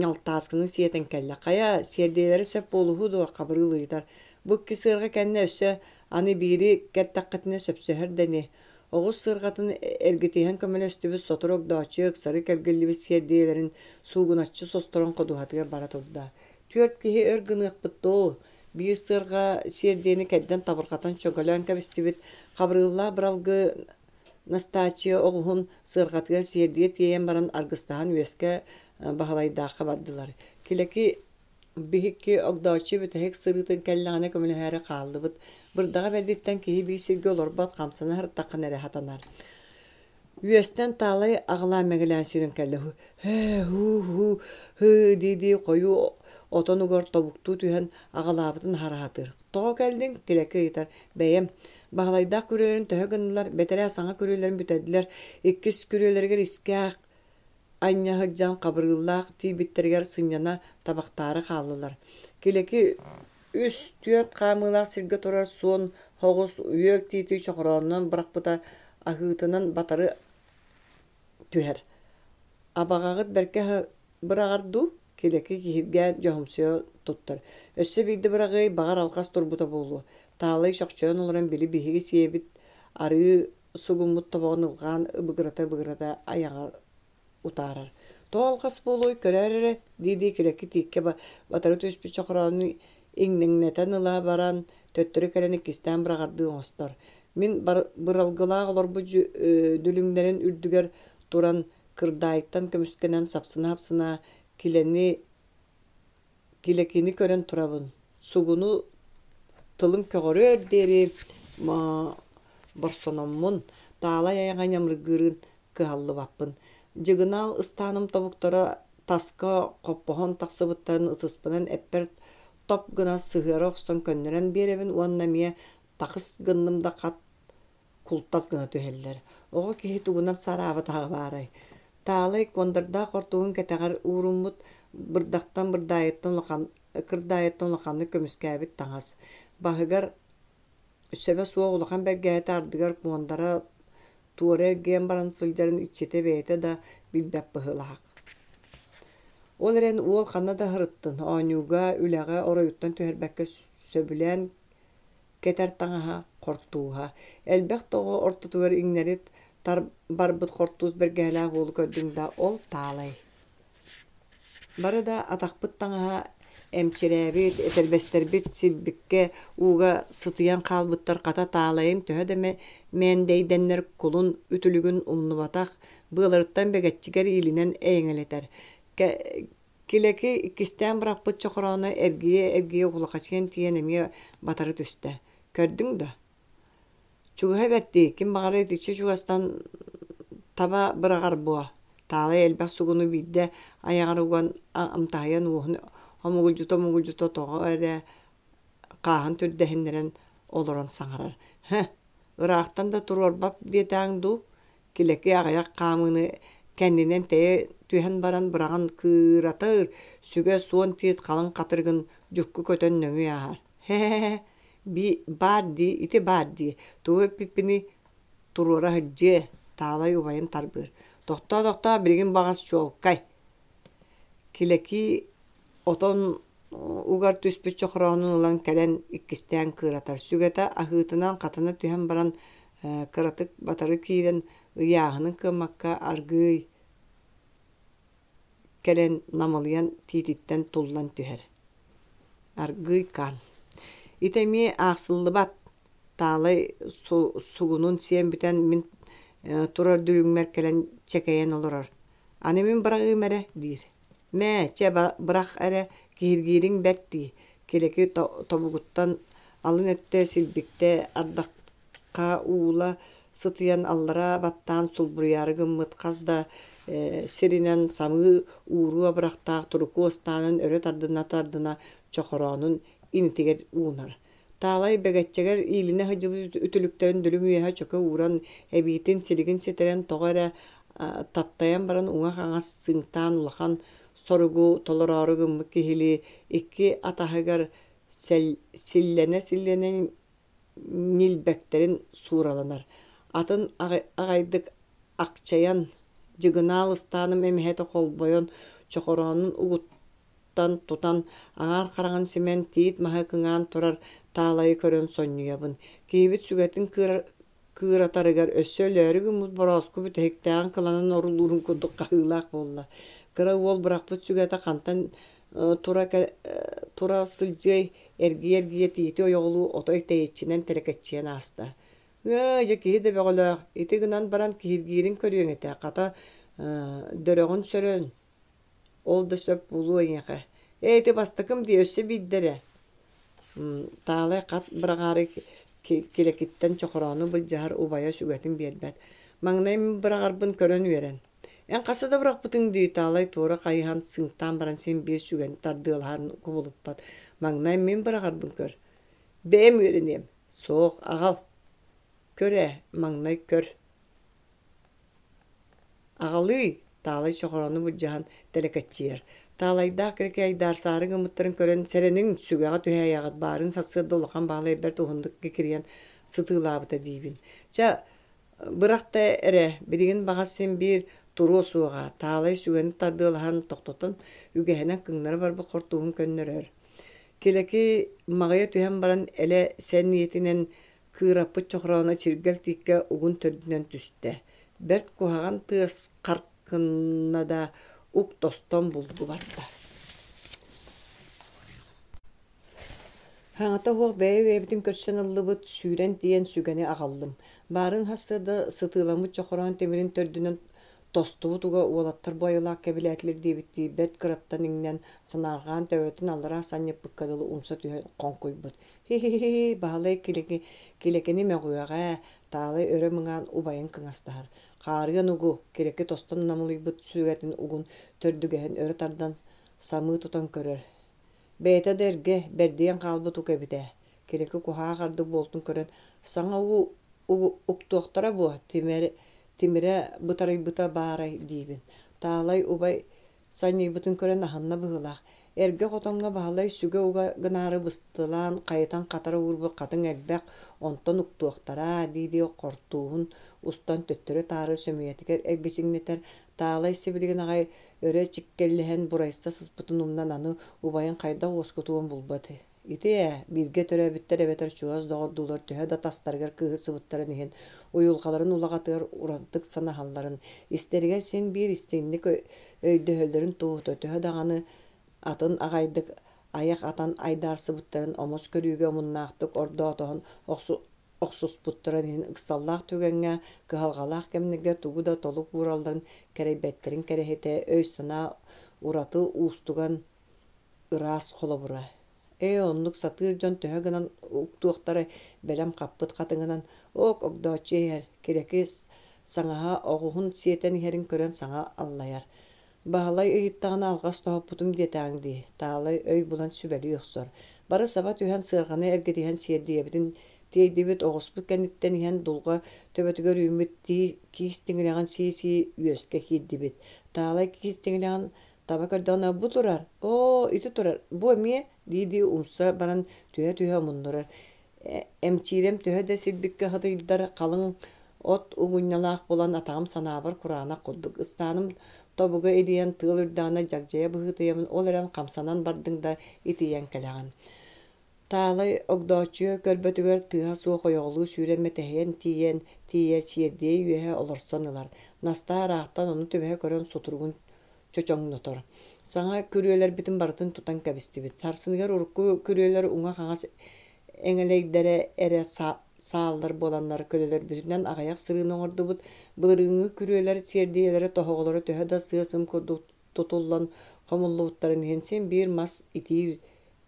Ньалтааскыны сиэтэн кэллэ. Хайа, сиэрдийэлэрэ сөп буолуһу дуо Хабырыыл ыйытар. Бу икки сыарҕа кэннэ өссө аны биири кэртэххитинэ сөпсөһөр да ини. Оҕус сыарҕатын эргитиһэн көмөлөстүбүт сотору Огдооччу ыксары кэргиллибит сиэрдийэлэрин суугуначчы состорон ходуһатыгар бара турда. Түөрт киһи өр гыныахпыт дуу, Биир сыарҕа сиэрдийэни кэрдэн табырҕатан чөкөлөөн кэбистибит, Хабырыыллаах Быралгы Настааччыйа оҕуһун сыарҕатыгар сиэрдийэ тиэйэн баран аргыстаһан үөскэ Баһылайдаахха бардылар. Килэки биһикки Огдооччу бүтэһик сырыытын кэллэҕинэ көмөлөһөөрү хааллыбыт. Бырдаҕа бэрдиттэн киһи биир сиргэ олорбот, хамсана сырыттаххына эрэ сатанар. Үөстэн таалай аҕылаан мэҥилээн сүүрэн кэллэ «Һээ, һуу-һуу, һыы» дии-дии хойуу отон угар тобуктуу түһэн аҕалаабытын аһара сатыыр. «Тоҕо кэллиҥ?» Килэки ыйытар. «Бэйэм. Баһылайдаах күрүөлэрин төһө гыннылар, бэтэрээ саҥа күрүөлэрин бүтэрдилэр. Иккис күрүөлэригэр искээх анньа сылдьан Хабырыыллаах тиийбиттэригэр сынньана табахтаары хааллылар. Килэки үс-түөрт хаамыылаах сиргэ турар суон соҕус үөл тиити чохороонунан бырахпыта аһыытынан батары түһэр. Абаҕаҕыт бэркэ быраҕар дуу? Килэки киһиргээн дьоһумсуйа туттар. Өссө биирдэ быраҕыай, баҕар алҕас турбута буолуо. Таалай чохчойон олорон били биһиги сиэбит арыы сугуммут тобоҕун ылҕаан ыбыгырата-ыбыгырата айаҕар утаарар. Тоҕо алҕас буолуой, көрөөр эрэ, дии-дии килэки тииккэ батары түспүт чохороону иҥнэҥнэтэн ыла баран, төттөрү кэлэн иккистээн быраҕардыы оҥостор. Мин быралгылаах олорбут дүлүҥнэрин үрдүгэр туран, кырдаайтан көмүскэнэн сапсына-сапсына килэни Килэкини көрөн турабын, сугуну тылым көҕөрүөр диэри борсономмун, таалай айаҕа ньамыргыырын кыһаллыбаппын. Дьыгынаал ыстааным тобуктара таска хоппоһон тахсыбыттарын ытыспынан эппэр топ гына сыһыара охсон көннөрөн биэрэбин уонна эмиэ тахыс гынным да хат култас гына түһэллэр. Оҕо киһи тугунан сараабатаҕа баарай? Таалай куондардаах хортуһун кэтэҕэр ууруммут бырдахтан бырдаайыттан улахан кырдаайыттан улаханнык көмүскээбит таҥас. Баһыгар сөбө суох улахан бэргэһэтэ ардыгар куондара туора эргийэн баран сылдьарын иччитэ бэйэтэ да билбэт быһыылаах. Ол эрэн уол ханна да сырыттын, оонньууга, үлэҕэ оройуттан түһэрбэккэ сөбүлээн Кэтэр таҥаһа, хортууһа. Элбэх да оҕо ортотугар иҥнэри барбыт хортуус бэргэһэлээх уолу көрдүҥ да, ол Таалай. Бары да атахпыт таҥаһа эмчирээбит, этэрбэстэрбит силбиккэ ууга сытыйан хаалбыттар хата Таалайын төһө да мэндэйдэннэр кулун үтүлүгүн умнубатах, быаларыттан бэгэччигэр иилинэн эйэҥэлэтэр. Килэки иккистээн бырахпыт чохорооно эргийэ-эргийэ улахачыйан тиийэн эмиэ батары түстэ. Көрдүҥ да? Чугаһа бэрт дии, ким баҕарар итиччэ чугастан таба быраҕар буо. Таалай элбэх сугуну биирдэ айаҕар уган амтаһыйан уоһун омугулдьута-омугулдьута тоҕо эрэ хааһын түрдэһиннэрэн олорон саҥарар. Һэ, ыраахтан да туруорбат диэтэҕиҥ дуу? Килэки аҕыйах хаамыыны кэннинэн тэйэ түһэн баран быраҕан кыыратар, сүгэ суон тиит халыҥ хатырыгын дьукку көтөн нөҥүө ааһар. Һэ-һэ, баар дии, ити баар дии, тугу эппиппиний туруора сылдьыа, Таалай убайын тарбыыр. Тохтоо-тохтоо, билигин баҕас чуолкай. Килэки отон угар түспүт чохороонун ылан кэлэн иккистээн кыыратар. Сүгэтэ аһыытынан хатана түһэн баран кыратык батары киирэн ыйааһынын кыаммакка аргыый кэлэн намылыйан тиититтэн туллан түһэр. Аргыый хаан. Ити эмиэ аахсыллыбат. Таалай сугунун сиэн бүтэн мин турар дүлүҥмэр кэлэн чэкэйэн олорор. Аны мин быраҕыым эрэ диир. Мээ, чэ бырах эрэ, киһиргиириҥ бэрт дии, Килэки тобугуттан алын өттө силбиктэ ардахха уула сытыйан аллараа баттаан сулбуруйаары гыммыт хас да сиринэн самыы ууруу абырахтаах туруку ыстаанын өрө тардына-тардына чохороонун инитигэр уунар. Таалай бэгэччэгэр иилинэ сылдьыбыт үтүлүктэрин дүлүҥ үөһэ чөкө ууран, эбиитин силигин ситэрэн тоҕо эрэ таптайан баран уҥа-хаҥас сыыҥтаан улахан соругу толороору гыммыт киһилии икки атаһыгар силлэнэ-силлэнэ ньилбэктэрин суураланар. Атын аҕайдык акчайан, дьыгынаал ыстааным эмэһэтэ холбойон, чохороонун угут тутан, аҥаар хараҕын симэн, тиит маһы кыҥаан турар Таалайы көрөн сонньуйабын. Киһибит сүгэтин кыыратарыгар өссө өлөөрү гыммыт борооску бүтэһиктээҕин кыланан орулуурун курдук хаһыылаах буолла. Кыра уол бырахпыт сүгэтэ хантан тура, тура сылдьыай, эргийэ-эргийэ тиити ойоҕолуу отой тэйиччинэн тэлэкэччийэн ааста. Ыа, дьэ киһи да бөҕөлөөх, ити гынан баран киһиргиирин көрүөҥ этэ, хата дөрөҕүн сөрөөн Ол да сөп буолуо эйиэхэ. Ээ, ити бастакым дии, өссө биирдэ эрэ. Таалай хат быраҕаары килэкиттэн чохороону былдьаһар убайа сүгэтин биэрбэт. Маҥнай мин быраҕарбын көрөн үөрэн. Эн хаста да бырахпытыҥ дии, Таалай туора хайыһан сыыҥтаан баран син биир сүгэни тардыалаһарын кубулуппат. Маҥнай мин быраҕарбын көр. Бэйэм үөрэниэм. Суох, аҕал. Көр ээ, маҥнай көр. Аҕалыый, Таалай чохороону былдьаһан тэлэкэччийэр. Таалайдаах кирикэйдаарсаары гыммыттарын көрөн, сэрэниҥ, сүгэҕэ түһээйэҕит, баарын сарсыарда улахан баһылай бэрт уһуннук кикирийэн сытыылаабыта диибин. Чэ, бырах да эрэ, билигин баҕас син биир туруо суоҕа, Таалай сүгэни тардыалаһан тохтотон, үгэһинэн кыҥнары барбыт хортууһун көннөрөр. Килэки маҕыйа түһэн баран элэ сэниэтинэн Кыыраппыт чохорооно чиргэл тииккэ угун төрдүнэн түстэ, бэрт куһаҕан тыас харк гынна да, ук тостон булгу барда. Хаҥата суох бэйэ-бэйэбитин көрсөн ыллыбыт, сүүрэн тиийэн сүгэни аҕаллым. Баарын сарсыарда сытыыламмыт чохороон тимирин төрдүнэн тостубут уга уолаттар бу айылаах кэбилээтилэр диэбиттии бэрт кыраттан иҥнэн, санаарҕаан төбөтүн аллараа санньыппыкка дылы умса түһэн хоҥкуйбут. Һи-һи-һи, Баһылай Килэкини мөҕүөҕэ, Таалай өрө мыҥаан убайын кыҥастаһар. Хаарыан угу, Килэки тостон намылыйбыт сүгэтин угун төрдүгэһин өрө тардан самыы тутан көрөр. Бэйэтэ да эргэ, бэрдийэн хаалбыт ук эбит ээ. Килэки куһаах ардык буолтун көрөн, саҥа угу уктуохтара буо, тимирэ бытарыйбыта баарай диибин. Таалай убай Санньыйбытын көрөн аһынна быһыылаах, эргэ хотоҥҥо Баһылай сүгэ уга гынаары быстылаан хайытан хатара уурбут хатыҥ элбэх, онтон уктуохтара дии-дии хортууһун устан төттөрү-таары сөмүйэтигэр эргичиҥнэтэр, Таалай сибилигин аҕай өрө чиккэллэһэн бурайса сыспытын умнан аны убайын хайдах уоскутуон булбат. Ити ээ, бииргэ төрөөбүттэр эбэтэр чугас доҕордуулар төһө да тастарыгар кыыһырсыбыттарын иһин, уйулҕаларын улаҕатыгар уратытык санаһалларын, истэригэр син биир истиҥник өйдөһөллөрүн туоһута төһө даҕаны атын аҕайдык айах атан айдаарсыбыттарын омос көрүүгэ омуннаахтык ордоотоһон охсуспуттарын иһин ыксаллаах түгэҥҥэ, кыһалҕалаах кэмнэргэ тугу да толук ууралларын кэрэйбэттэрин кэрэһитэ өй-санаа ураты уустуган ыраас холобура. Ээ, оннук сатыыр дьон төһө гынан уктуохтара бэлэм хаппыт хатыҥынан ок огдооччу иһэр, Килэки саҥаһа оҕуһун сиэтэн иһэрин көрөн саҥа аллайар. Баһылай ыйыттаҕына алҕас тоһуппутум диэтэҕиҥ дии, Таалай өй булан сүбэлии охсор. Бары саба түһэн сыарҕаны эргитиһэн сиэрдийэбитин тиэйдибит, оҕуспут кэнниттэн иһэн дулҕа төбөтүгэр үүммүт киис тиҥилэҕин сии-сии үөскэ киирдибит. Таалай киис тиҥилэҕин таба көрдөҕүнэ бу турар, оо, ити турар, бу эмиэ дии-дии умса баран түһэ-түһэ омуннурар. Эмчиирэм төһө да сирбиккэ сытыйдар, халыҥ от угунньалаах буолан атаҕым санаабар кураанах курдук. Ыстааным тобуга илийэн тыал үрдэҕинэ дьагдьайа быһыытыйабын, ол эрэн хамсанан бардыҥ да итийэн кэлэҕин. Таалай Огдооччуйа көрбөтүгэр тыаһа суох ойоҕолуу сүүрэн мэтэһийэн тиийэн тиийэ сиэрдийэ үөһэ олорсон ылар. Настаа ыраахтан ону түбэһэ көрөн сутуругун чочоҥнотор. Саҥа күрүөлэрбитин барытын тутан кэбистибит. Сарсыныгар урукку күрүөлэр уҥа-хаҥас эҥэлэйдэрэ эрэ сааллар буоланнар көлөлөрбүтүнэн аҕыйах сырыыны оҥордубут. Былырыыҥҥы күрүөлэр сиэрдийэлэрэ тоһоҕолоро төһө да сыа-сым курдук тутуллан хомуллубуттарын иһин син биир мас итиир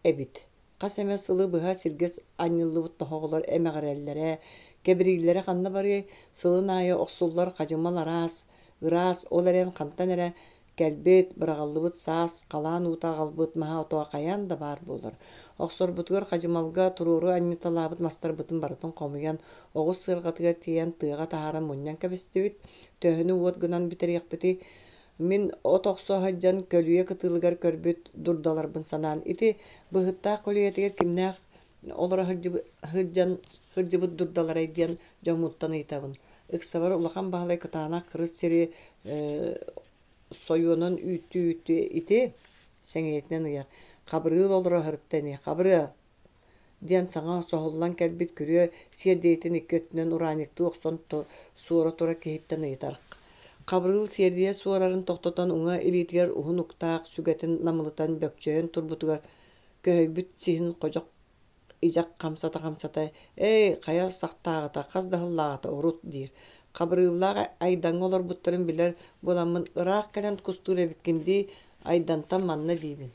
эбит. Хас эмэ сылы быһа сиргэ анньыллыбыт тоһоҕолор эмэҕирэллэрэ, кэбирииллэрэ ханна барыай, сылын аайы охсуллар хадьымал араас, ыраас, ол эрэн хантан эрэ кэлбит, быраҕыллыбыт саас халаан уута аҕалбыт маһа-ото хайаан да баар буолар. Охсорбутугар хадьымалга туруору анньыталаабыт мастарбытын барытын хомуйан, оҕус сыарҕатыгар тиийэн тыаҕа таһааран мунньан кэбистибит. Төһөнү уот гынан бүтэриэхпитий, Мин от охсо сылдьан көлүйэ кытыылыгар көрбүт дурдаларбын санаан, ити быһыттаах көлүйэтигэр кимнээх олоро сылдьан сылдьыбыт дурдаларай диэн дьоммуттан ыйытабын. Ыксабар Улахан Баһылай кытаанах кырыс сири сойуонан үүттүү-үүттүү ити сэҥийэтинэн ыйар. Хабырыыл олоро сырытта ини, Хабырыа диэн саҥа соһуллан кэлбит күрүө сиэрдийэтин икки өттүнэн ураанньыктыы охсон суора турар киһиттэн ыйытар. Хабырыыл сиэрдийэ суорарын тохтотон уҥа илиитигэр уһун уктаах сүгэтин намылытан бөкчөйөн турбутугар көһөйбүт сиһин ходьох идьэх хамсата-хамсата «Эй, хайа сахтааҕыта, хас да сыллааҕыта урут» диир. Хабырыыллаах Айдаҥҥа олорбуттарын билэр буоламмын ыраах кэлэн кустуур эбиккин дии, Айдантан манна диибин.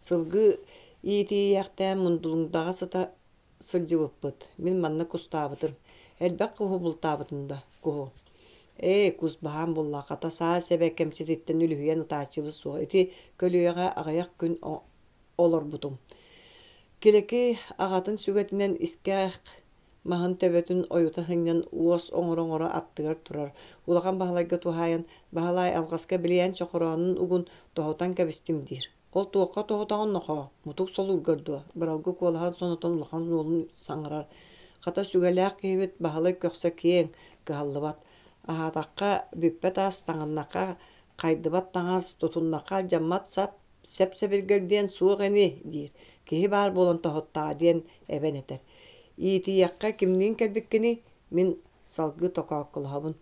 Сылгы иитийиэхтээн Мундулуҥдаҕа сыта сылдьыбыппыт. Мин манна кустаабытым. Элбэх куһу бултаабытым да, куһу. Ээ, кус баһаам буолла, хата саа сэбэ кэмчититтэн үлүһүйэн ытааччыбыт суох. Ити көлүйэҕэ аҕыйах күн олорбутум. Килэки аҕатын сүгэтинэн искээх маһын төбөтүн ойута сынньан уос оҥоро-оҥоро аттыгар турар Улахан Баһылайга туһаайан «Баһылай алҕаска билиэн чохороонун угун тоһутан кэбистим» диир. «Ол туохха тоһутаҕын нохоо, мутук солуургар дуо?» Быралгы куолаһын сонотон улахан уолун саҥарар. Хата сүгэлээх киһибит Баһылай көхсө киэҥ, кыһаллыбат. Аһаатахха бүппэт ас, таҥыннахха хайдыбат таҥас, тутуннахха алдьаммат сап, сэп-сэбиргэл диэн суох ини диир, киһи баар буолан тоһуттаҕа диэн эбэн этэр. Иитийэххэ кимниин кэлбиккиний? Мин салгыы токоокколоһобун.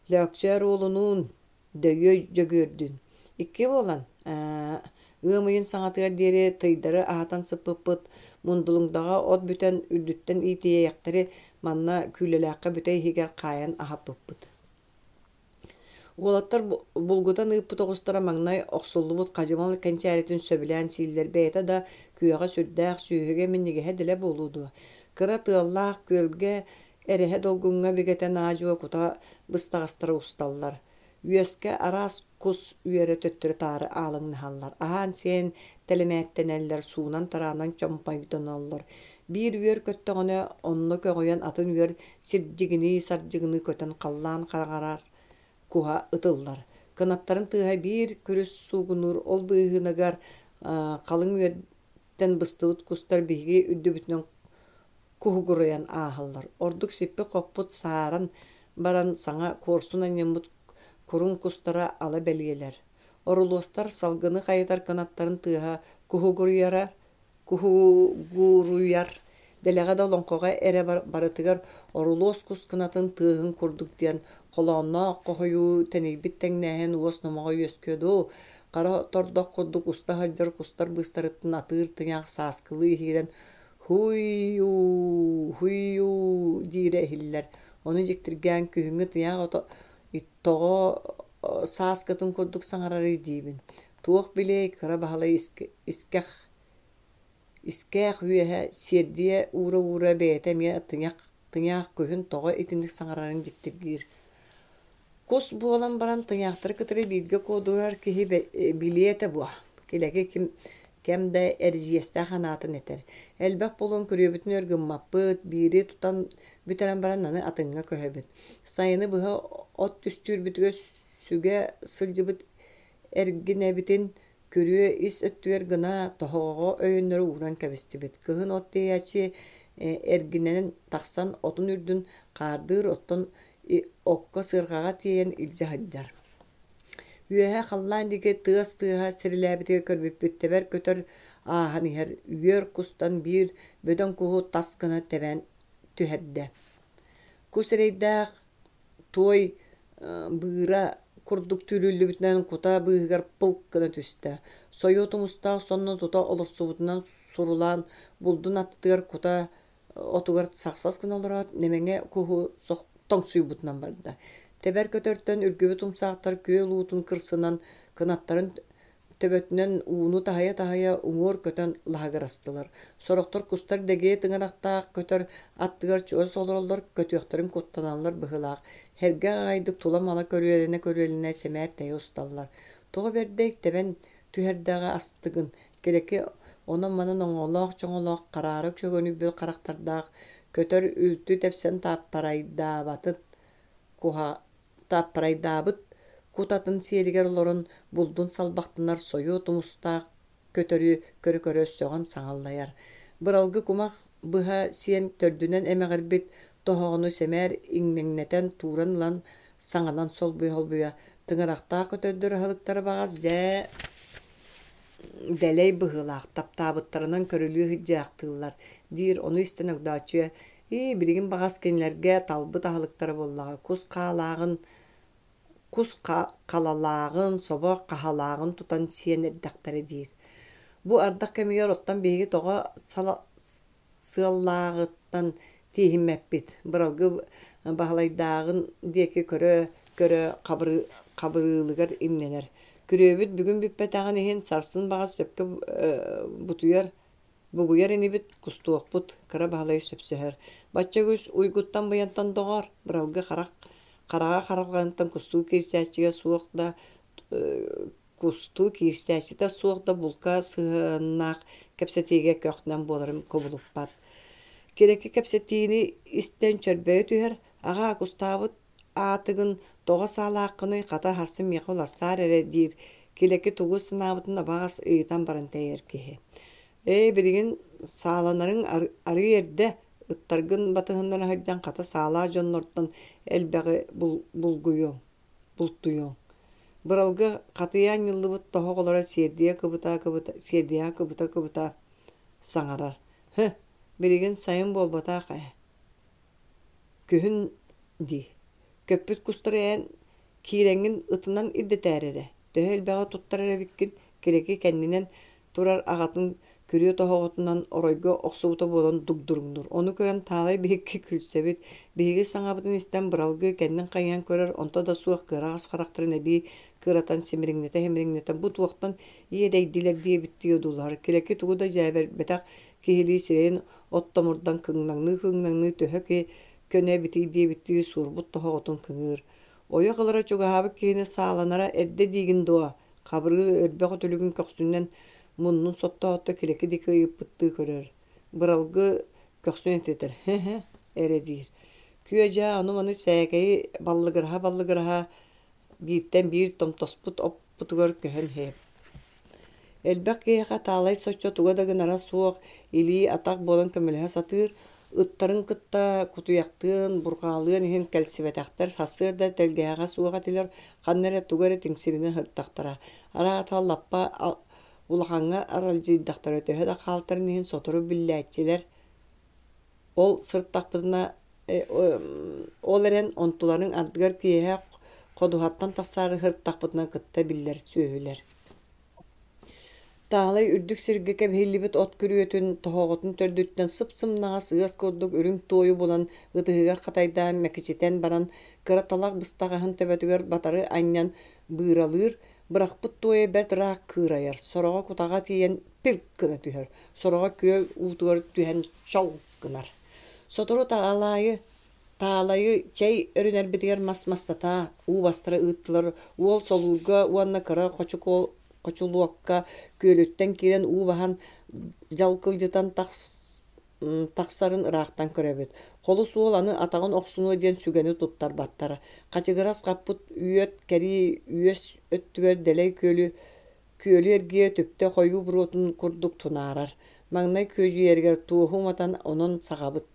Лөөксөөр уолунуун, Дөйүө Дьөгүөрдүүн. Икки буолан, ээ, ыам ыйын саҥатыгар диэри тыйдары аһатан сыппыппыт, Мундулуҥдаҕа от бүтэн үрдүттэн иитийэхтэри манна Күүлэлээххэ бүтэй иһигэр хаайан аһаппыппыт. Уолаттар булгутан ыыппыт оҕустара маҥнай охсуллубут хадьымал кэнчээритин сөбүлээн сииллэр, бэйэтэ да күөҕэ сүрдээх, сүөһүгэ минньигэһэ дэлэ буолуо дуо? Кыра тыаллаах күөлгэ эрэһэ долгуҥҥа бигэтэн аа-дьуо кута быстаҕастара усталлар. Үөскэ араас кус үөрэ төттөрү-таары аалыҥнаһаллар, аһаан-сиэн тэлэмээттэнэллэр, суунан-тараанан чомпойдоноллор. Биир үөр көттөҕүнэ, онно көҕүйэн атын үөр сирдьигинии-сардьыгыныы көтөн халлаан хараҥарар куһа ытыллар. Кынаттарын тыаһа биир күрүс суугунуур, ол быыһыныгар халыҥ үөртэн быстыбыт кустар биһиги үрдүбүтүнэн куһугуруйан ааһаллар. Ордук сиппит-хоппут сааран баран саҥа куорсун анньыммыт куруҥ кустара ала бэлиэлэр. Орулуостар салгыны хайытар кынаттарын тыаһа куһугуруйара. Куһугуруйар дэлэҕэ да олоҥхоҕо эрэ барытыгар орулуос кус кынатын тыаһын курдук диэн холоонноох хоһуйуу, тэнийбит тэҥнээһин уос номоҕо үөскүө дуо? Хара тордох курдук уста сылдьар кустар быыстарыттан атыыр тыҥаах сааскылыы иһиирэн «Һуй-уу, һуй-уу» диирэ иһиллэр. Ону дьиктиргээн күһүҥҥү тыйаах ото тоҕо сааскытын курдук саҥарарый диибин. Туох билиэй, Кыра Баһылай искэх искээх үөһэ сиэрдийэ уура-уура бэйэтэ эмиэ тыҥах тыҥаах күһүн тоҕо итинник саҥарарын дьиктиргиир. Кус буолан баран тыҥаахтары кытары бииргэ куодурар киһи билиэ этэ буо. Килэки ким кэм да эридьиэстээх анаатын этэр. Элбэх буолан күрүөбүтүн өр гыммаппыт, биири тутан бүтэрэн баран аны атыҥҥа көһөбүт. Сайыны быһа от түстүүрбүтүгэр сүгэ сылдьыбыт эргинэбитин Күрүө ис өттүгэр гына тоһоҕоҕо өйөннөрө ууран кэбистибит. Кыһын от тиэйээччи эргинэн тахсан отун үрдүн хаардыыр, оттон окко сыарҕаҕа тиэйэн илдьэ сылдьар. Үөһэ халлаан диэки тыас тыаһа сирилээбитигэр көрбүппүт тэбэр көтөр ааһан иһэр үөр кустан биир бөдөҥ куһу тас гына тэбэн түһэрдэ. Кус эрэйдээх туой быыра курдук түүрүллүбүтүнэн кута быыһыгар пылк гына түстэ. Сойуо тумустаах сонно тута олорсубутунан сурулаан булдун аттытыгар кута отугар сахсас гына олороот, нэмэҥэ куһу тоҥсуйбутунан барда. Тэбэр көтөртөн үргүбүт умсаахтар күөл уутун кырсынан кынаттарын Төбөтүнэн ууну таһыйа-таһыйа уҥуор көтөн лаһыгырастылар. Сорохтор кустар дэгиэ тыҥырахтаах көтөр аттыгар чугас олороллор, көтүөхтэрин куттаналлар быһыылаах. Һэргэх аҕайдык тула-мала көрүөлэнэ-көрүөлэнэ сэмээр тэйэ усталлар. Тоҕо бэрдэй тэбэн түһэрдэҕэ астыгын, килэки онон-манан оҥоолоох-чоҥолоох хараара чөгөнүйбүт харахтардаах көтөр үлтү тэпсэн тааппарайдаабатын Тааппарайдаабыт кут атын сиэригэр олорон булдун салбахтанар сойуо тумустаах көтөрү көрө-көрө сөҕөн саҥаллайар. Быралгы кумах быһа сиэн төрдүнэн эмэҕирбит тоһоҕону сэмээр иҥнэҥнэтэн тууран ылан саҥанан солбуйа-солбуйа тыҥырахтаах көтөрдөр аһылыктара баҕас дьэ дэлэй быһыылаах таптаабыттарынан көрүлүү сылдьаахтыыллар диир ону истэн Огдооччуйа Ии, билигин баҕас кинилэргэ талбыт аһылыктара буоллаҕа, кус хаалааҕын, кус халалааҕын, собо хаһалааҕын тутан сиэн эрдэхтэрэ диир. Бу ардах кэмигэр оттон биһиги тоҕо сыаллааҕыттан тииһиммэппит, Быралгы Баһылайдааҕын диэки көрө-көрө хабырыылыгар имнэнэр. Күрүөбүт бүгүн бүппэтэҕин иһин сарсын баҕас сөпкө бутуйар Бугуйар инибит, кустуохпут, Кыра Баһылай сөпсөһөр. Бачча үгүс уйгуттан-быйантан доҕоор, Быралгы харах хараҕа харалҕаныттан кустуу киирсээччигэ суох да кустуу киирсээччитэ суох да булка сыһыаннаах кэпсэтиигэ көхнөн буоларын кубулуппат. Кирэки кэпсэтиини истэн чөрбөйө түһэр, аҕаа кустаабыт аатыгын тоҕо саалааххыный, хата сарсын миэхэ уларсаар эрэ диир Килэки тугу санаабытын абаҕас ыйытан баран тэйэр киһи. Ээ, билигин сааланарыҥ арыый эрдэ, ыттаргын батыһыннара сылдьан хата саалаах дьоннортон элбэҕи булгуйуоҥ, бултуйуоҥ. Быралгы хатыйа анньыллыбыт тоһоҕолоро сиэрдийэ кыбыта-кыбыта, сиэрдийэҕэ кыбыта-кыбыта саҥарар. Һы, билигин сайын буолбатах ээ. Күһүн дии, көппүт кустары эн киирэҥҥин ытынан ирдэтээр эрэ, төһө элбэҕи туттарар эбиккин, Кирэки кэннинэн турар аҕатын күрүө тоһоҕотунан оройго охсубута буолан дугдуруҥнуур. Ону көрөн Таалай биһикки күлсэбит, биһиги саҥабытын истэн Быралгы кэннин хайыһан көрөр, онто да суох кыараҕас харахтарын эбии кыаратан симириҥнэтэ-симириҥнэтэ бу туохтан иэдэйдилэр диэбиттии одуулаһар. Килэки тугу да дьээбэрбэтэх киһилии сирэйин оттомурдан кыҥнаҥныы-кыҥнаҥныы төһө киһи көнө эбитий диэбиттии суорбут тоһоҕотун кыҥыыр. Ойох ылара чугаһаабыт киһини сааланара эрдэ диигин дуо? Хабырыыл өрбөх үтүлүгүн көхсүнэн муннун соттоотто килэки диэки ыйыппыттыы көрөр. Быралгы көхсүн этитэр «һэ-һэ» эрэ диир. Күө-дьаа ону-маны сээкэйи баллыгыраһа-баллыгыраһа бииртэн биир томтоспут оппутугар көһөн иһэбит. Элбэх киһиэхэ Таалай соччо туга да гынара суох, илии-атах буолан көмөлөһө сатыыр, ыттарын кытта кутуйахтыан, бурҕаалыан иһин кэлсибэтэхтэр, сарсыарда тэлгэһэҕэ суох этилэр, ханна эрэ тугу эрэ тиҥсиринэ сырыттахтара. Араата лаппа Улахаҥҥа аралдьыйдахтара төһө да хаалтарын иһин сотору биллээччилэр. Ол сырыттахпытына ол эрэн онтуларын ардыгар киэһэ ходуһаттан тахсаары сырыттахпытына кытта биллэр сүөһүлэр. Таалай үрдүк сиргэ кэбиһиллибит от күрүөтүн тоһоҕотун төрдүттэн сып-сымнаҕас ыас курдук үрүҥ туойу булан ытыһыгар хатайдаан мэкичитэн баран кыра талах быстаҕаһын төбөтүгэр батары анньан быыралыыр, бырахпыт туойа бэрт ыраах кыырайар, сороҕо кутаҕа тиийэн пирк гына түһэр, сороҕо күөл уутугар түһэн чол гынар. Сотору таалайы Таалайы чэй өрүнэрбитигэр мас мастата, уу бастара ыыттылар, уол солуурга уонна кыра хочулуокка күөлүттэн киирэн уу баһан дьалкылдьытан тахсарын ыраахтан көрөбүт. Холус уол аны атаҕын охсунуо диэн сүгэни туттарбаттар. Хачыгырас хаппыт үөт кэрии үөс өттүгэр дэлэй күөлү Күөлү эргийэ түптэ хойуу буруотун курдук тунаарар. Маҥнай күөдьүйэригэр туоһу уматан онон саҕабыт.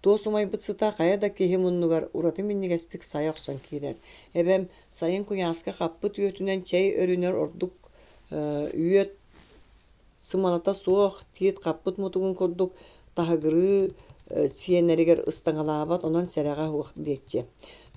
Туос умайбыт сыта хайа да киһи муннугар ураты минньигэстик сайа охсон киирэр. Эбэм сайын куйааска хаппыт үөтүнэн чэй өрүнэр ордук үөт сымалата суох, тиит хаппыт мутугун курдук таһыгырыы сиэнэригэр ыстаҥалаабат, онон сэрэҕэ суох диэччи.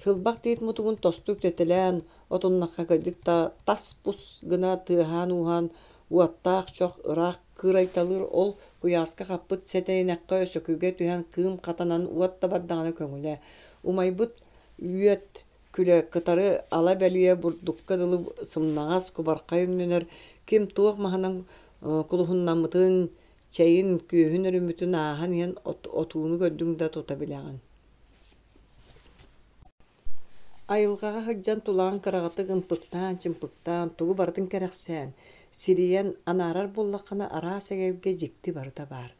Сылбах тиит мутугун тосту үктэтэлээн, Отуннахха кырдьык да тас-пус гына тыаһаан-ууһаан уоттаах чох ыраах кыырайталыыр ол куйааска хаппыт сэтэйинэххэ өсөкүгэ түһэн кыым хатанан уот да бардаҕына көҥүлэ. Умайбыт үөт күлэ кытары ала бэлиэ бурдукка дылы сымнаҕас кубархай өҥнөнөр, ким туох маһынан кулуһуннаммытын, чэйин, күөһүн өрүммүтүн ааһан иһэн отууну көрдүҥ да тута билэҕин. Айылҕаҕа сылдьан тулаҕын кыраҕытык ымпыктаан-чымпыктаан, тугу барытын кэрэхсээн, сирийэн анаарар буоллаххына, араас эгэлгэ дьикти барыта баар.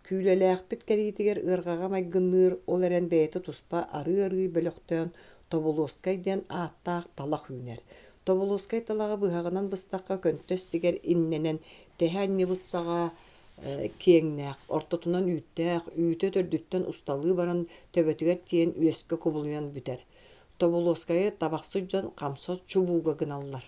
Күүлэлээхпит кэриитигэр ыарҕаҕа майгынныыр, ол эрэн бэйэтэ туспа арыы-арыы бөлөхтөөн Тобулуоскай диэн ааттаах талах үүнэр. Тобулуоскай талаҕы быһаҕынан быстахха көнтөс тигэр иннэнэн тэһэ анньыбыт саҕа киэҥнээх, ортотунан үүттээх, үүтэ төрдүттэн усталыы баран төбөтүгэр тиийэн үөскэ кубулуйан бүтэр. Тобулуоскайы табахсыт дьон хамса чубууга гыналлар.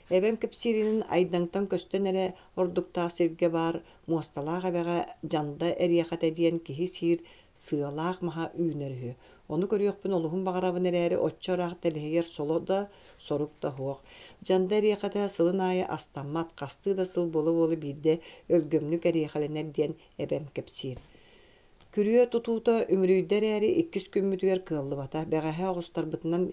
Эбэм кэпсииринэн Айдаҥтан көстөн эрэ ордуктаах сиргэ баар муосталаах эбэҕэ дьанда эриэхэтэ диэн киһи сиир сыалаах маһа үүнэр үһү. Ону көрүөхпүн олуһун баҕарабын эрээри оччо ыраах тэлэһийэр соло да, сорук да суох. Дьанда эриэхэтэ сылын аайы астаммат, хастыы да сыл буола-буола биирдэ өлгөмнүк эриэхэлэнэр диэн эбэм кэпсиир. Күрүө тутуута үмүрүйдэ эрээри иккис күммүтүгэр кыаллыбата. Бэҕэһээ оҕустарбытынан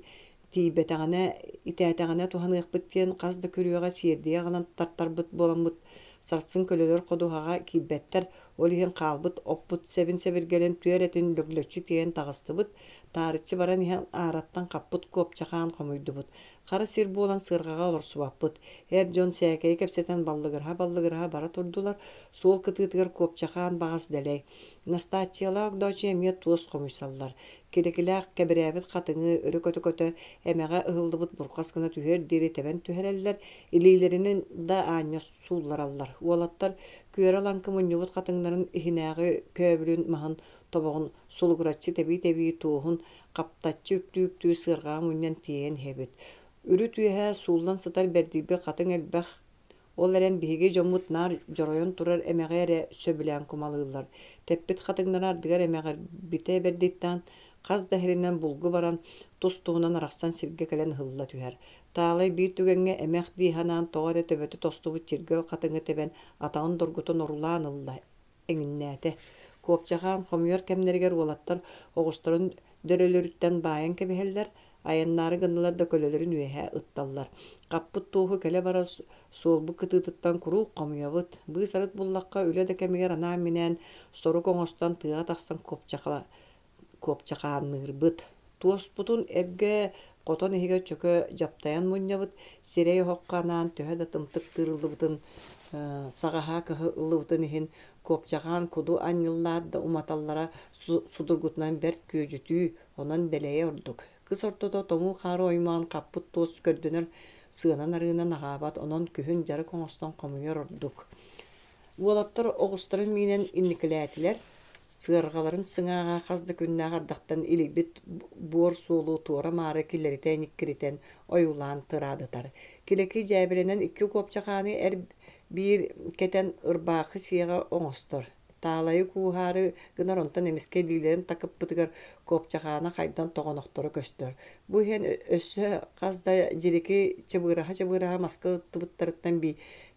тиийбэтэҕинэ, итээтэҕинэ туһаныахпыт диэн хас да күрүөҕэ сиэрдийэ аҕалан тартарбыт буоламмыт, сарсын көлөлөр ходуһаҕа киирбэттэр, ол иһин хаалбыт оппут сэбин-сэбиргэлин түөр этин лөглөччү тиэйэн таҕыстыбыт, таарыччы баран иһэн аараттан хаппыт куопчахаан хомуйдубут. Хара сир буолан сыарҕаҕа олорсубаппыт. Эр дьон сээкэйи кэпсэтэн баллыгыраһа-баллыгыраһа бара турдулар, суол кытыытыгар куопчахаан баҕас дэлэй. Настааччыйалаах Огдооччуйа эмиэ туос хомуйсаллар. Килэкилээх кэбирээбит хатыҥы өрө көтө-көтө эмэҕэ ыһыллыбыт бурҕас гына түһүөр диэри тэбэн түһэрэллэр, илиилэринэн да аанньа сууллараллар. Уолаттар күөрэ-лаҥкы мунньубут хатыҥнарын иһинээҕи көөбүлүн маһын тобоҕун сулугураччы тэбии-тэбии туоһун хаптаччы үктүү-үктүү сыарҕаҕа мунньан тиэйэн иһэбит. Үрүт үөһэ сууллан сытар бэрдийбит хатыҥ элбэх Ол эрэн биһиги дьоммут наар дьоройон турар эмэҕи эрэ сөбүлээн кумалыыллар. Тэппит хатыҥнара ардыгар эмэҕирбитэ бэрдиттэн хас да иһэринэн булгу баран, тус-туһунан арахсан сиргэ кэлэн ыһылла түһэр. Таалай биир түгэҥҥэ эмэх дии санаан тоҕо эрэ төбөтө тостубут чиргэл хатыҥы тэбэн атаҕын доргутан орулаан ылла эҥиннээтэ. Куопчахаан хомуйар кэмнэригэр уолаттар оҕустарын дөрөлөрүттэн баайан кэбиһэллэр, айаннаары гыннылар да көлөлөрүн үөһэ ытталлар. Хаппыт туоһу кэлэ-бара суолбут кытыытыттан куруук хомуйабыт. Быыс-арыт буллахха үлэ да кэмигэр анаан-минээн сорук оҥостон тыаҕа тахсан куопчахаанныырбыт. Туоспутун эргэ хотон иһигэр чөкө дьаптайан мунньабыт, сирэй оһоххо анаан төһө да тымтык тыырыллыбытын, саҕаһаа кыһыллыбытын иһин куопчахаан куду анньыллаат да уматаллара судургутунан бэрт күөдьүтүү, онон дэлэйэ ордук. Кыс ортото тоҥуу хаары оймоон хаппыт туос көрдөнөр сыанан-арыынан аҕаабат, онон күһүн дьарык оҥостон хомуйар ордук. Уолаттар оҕустарын миинэн инникилээтилэр, сыарҕаларын сыҥааҕа хас да күннээх ардахтан илийбит буор суолу туора-маары киллэритэ-ньиккиритэн ойуулаан тыраадытар. Килэки дьээбэлэнэн икки куопчахааны эр Биир кэтэн ырбаахы сиэҕэ оҥостор. Таалайы кууһаары гынар онтон эмискэ илиилэрин такыппытыгар куопчахаана хайдан тоҕонохторо көстөр. Бу иһэн өссө хас да дьирики чыбыыраһа-чыбыыраһа маска ыттыбыттарыттан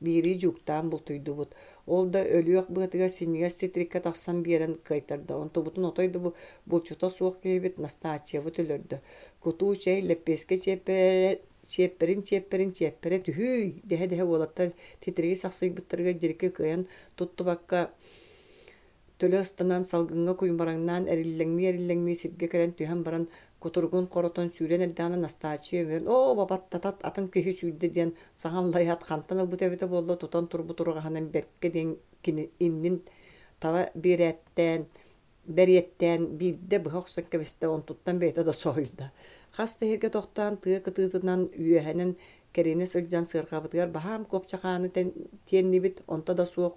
биири дьууктаан бултуйдубут. Ол да өлүөх быатыгар синньигэс титириккэ тахсан биэрэн кыайтарда. Онтубутун отой да булчута суох киһибит Настааччыйабыт өлөрдө. Кутуу чэй, лэппиэскэ чиэппэрэ чиэппэрин чиэппэрин чиэппэрэ түһүүй дэһэ-дэһэ уолаттар титириги сахсыйбыттарыгар дьирики кыайан туттубакка төлө ыстанан салгыҥҥа куймараҥнаан эриллэҥнии-эриллэҥнии сиргэ кэлэн түһэн баран кутуругун хоротон сүүрэн эрдэҕинэ Настааччыйа өмүрэн оо бабаттатат атын киһи сүүрдэ диэн саҥа аллайаат хантан ылбыт эбитэ буолла тутан турбут ураҕаһынан бэркэ диэн кини иннин таба биэрээттээн бэриэттээн биирдэ быһа охсон кэбистэ, онтуттан бэйэтэ да соһуйда. Хас да иһиргэ тохтоон тыа кытыытынан үөһэнэн кэринэ сылдьан сыарҕабытыгар баһаам куопчахааны тиэннибит, онто да суох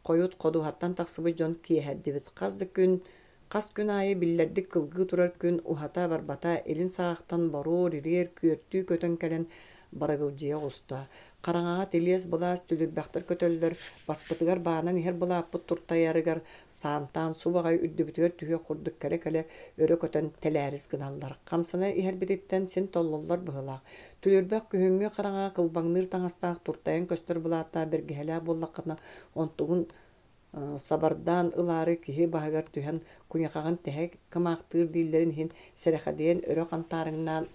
хойут ходуһаттан тахсыбыт дьон киэһэрдибит. Хас да күн хас күн аайы биллэрдик кылгыы турар күн уһата барбата, илин саҕахтан боруор, ириэр, күөртүү көтөн кэлэн барыгылдьыйа оҕуста. Хараҥаҕа тилиэс-былаас түлүрбэхтэр көтөллөр, баспытыгар баанан иһэр былааппыт туртайарыгар саантаан субаҕай үрдүбүтүгэр түһүөх курдук кэлэ-кэлэ өрө көтөн тэлээрис гыналлар. Хамсана иһэрбититтэн син толлоллор быһыылаах. Түлүрбэх күһүҥҥү хараҥаҕа кылбаҥныыр таҥастаах туртайан көстөр былааттаах бэргэһэлээх буоллаххына, онтугун сабардаан ылаары киһи баһыгар түһэн куйахаҕын тэһэ кымаахтыыр дииллэрин иһин сэрэхэдийэн өрө хантаарыҥнаан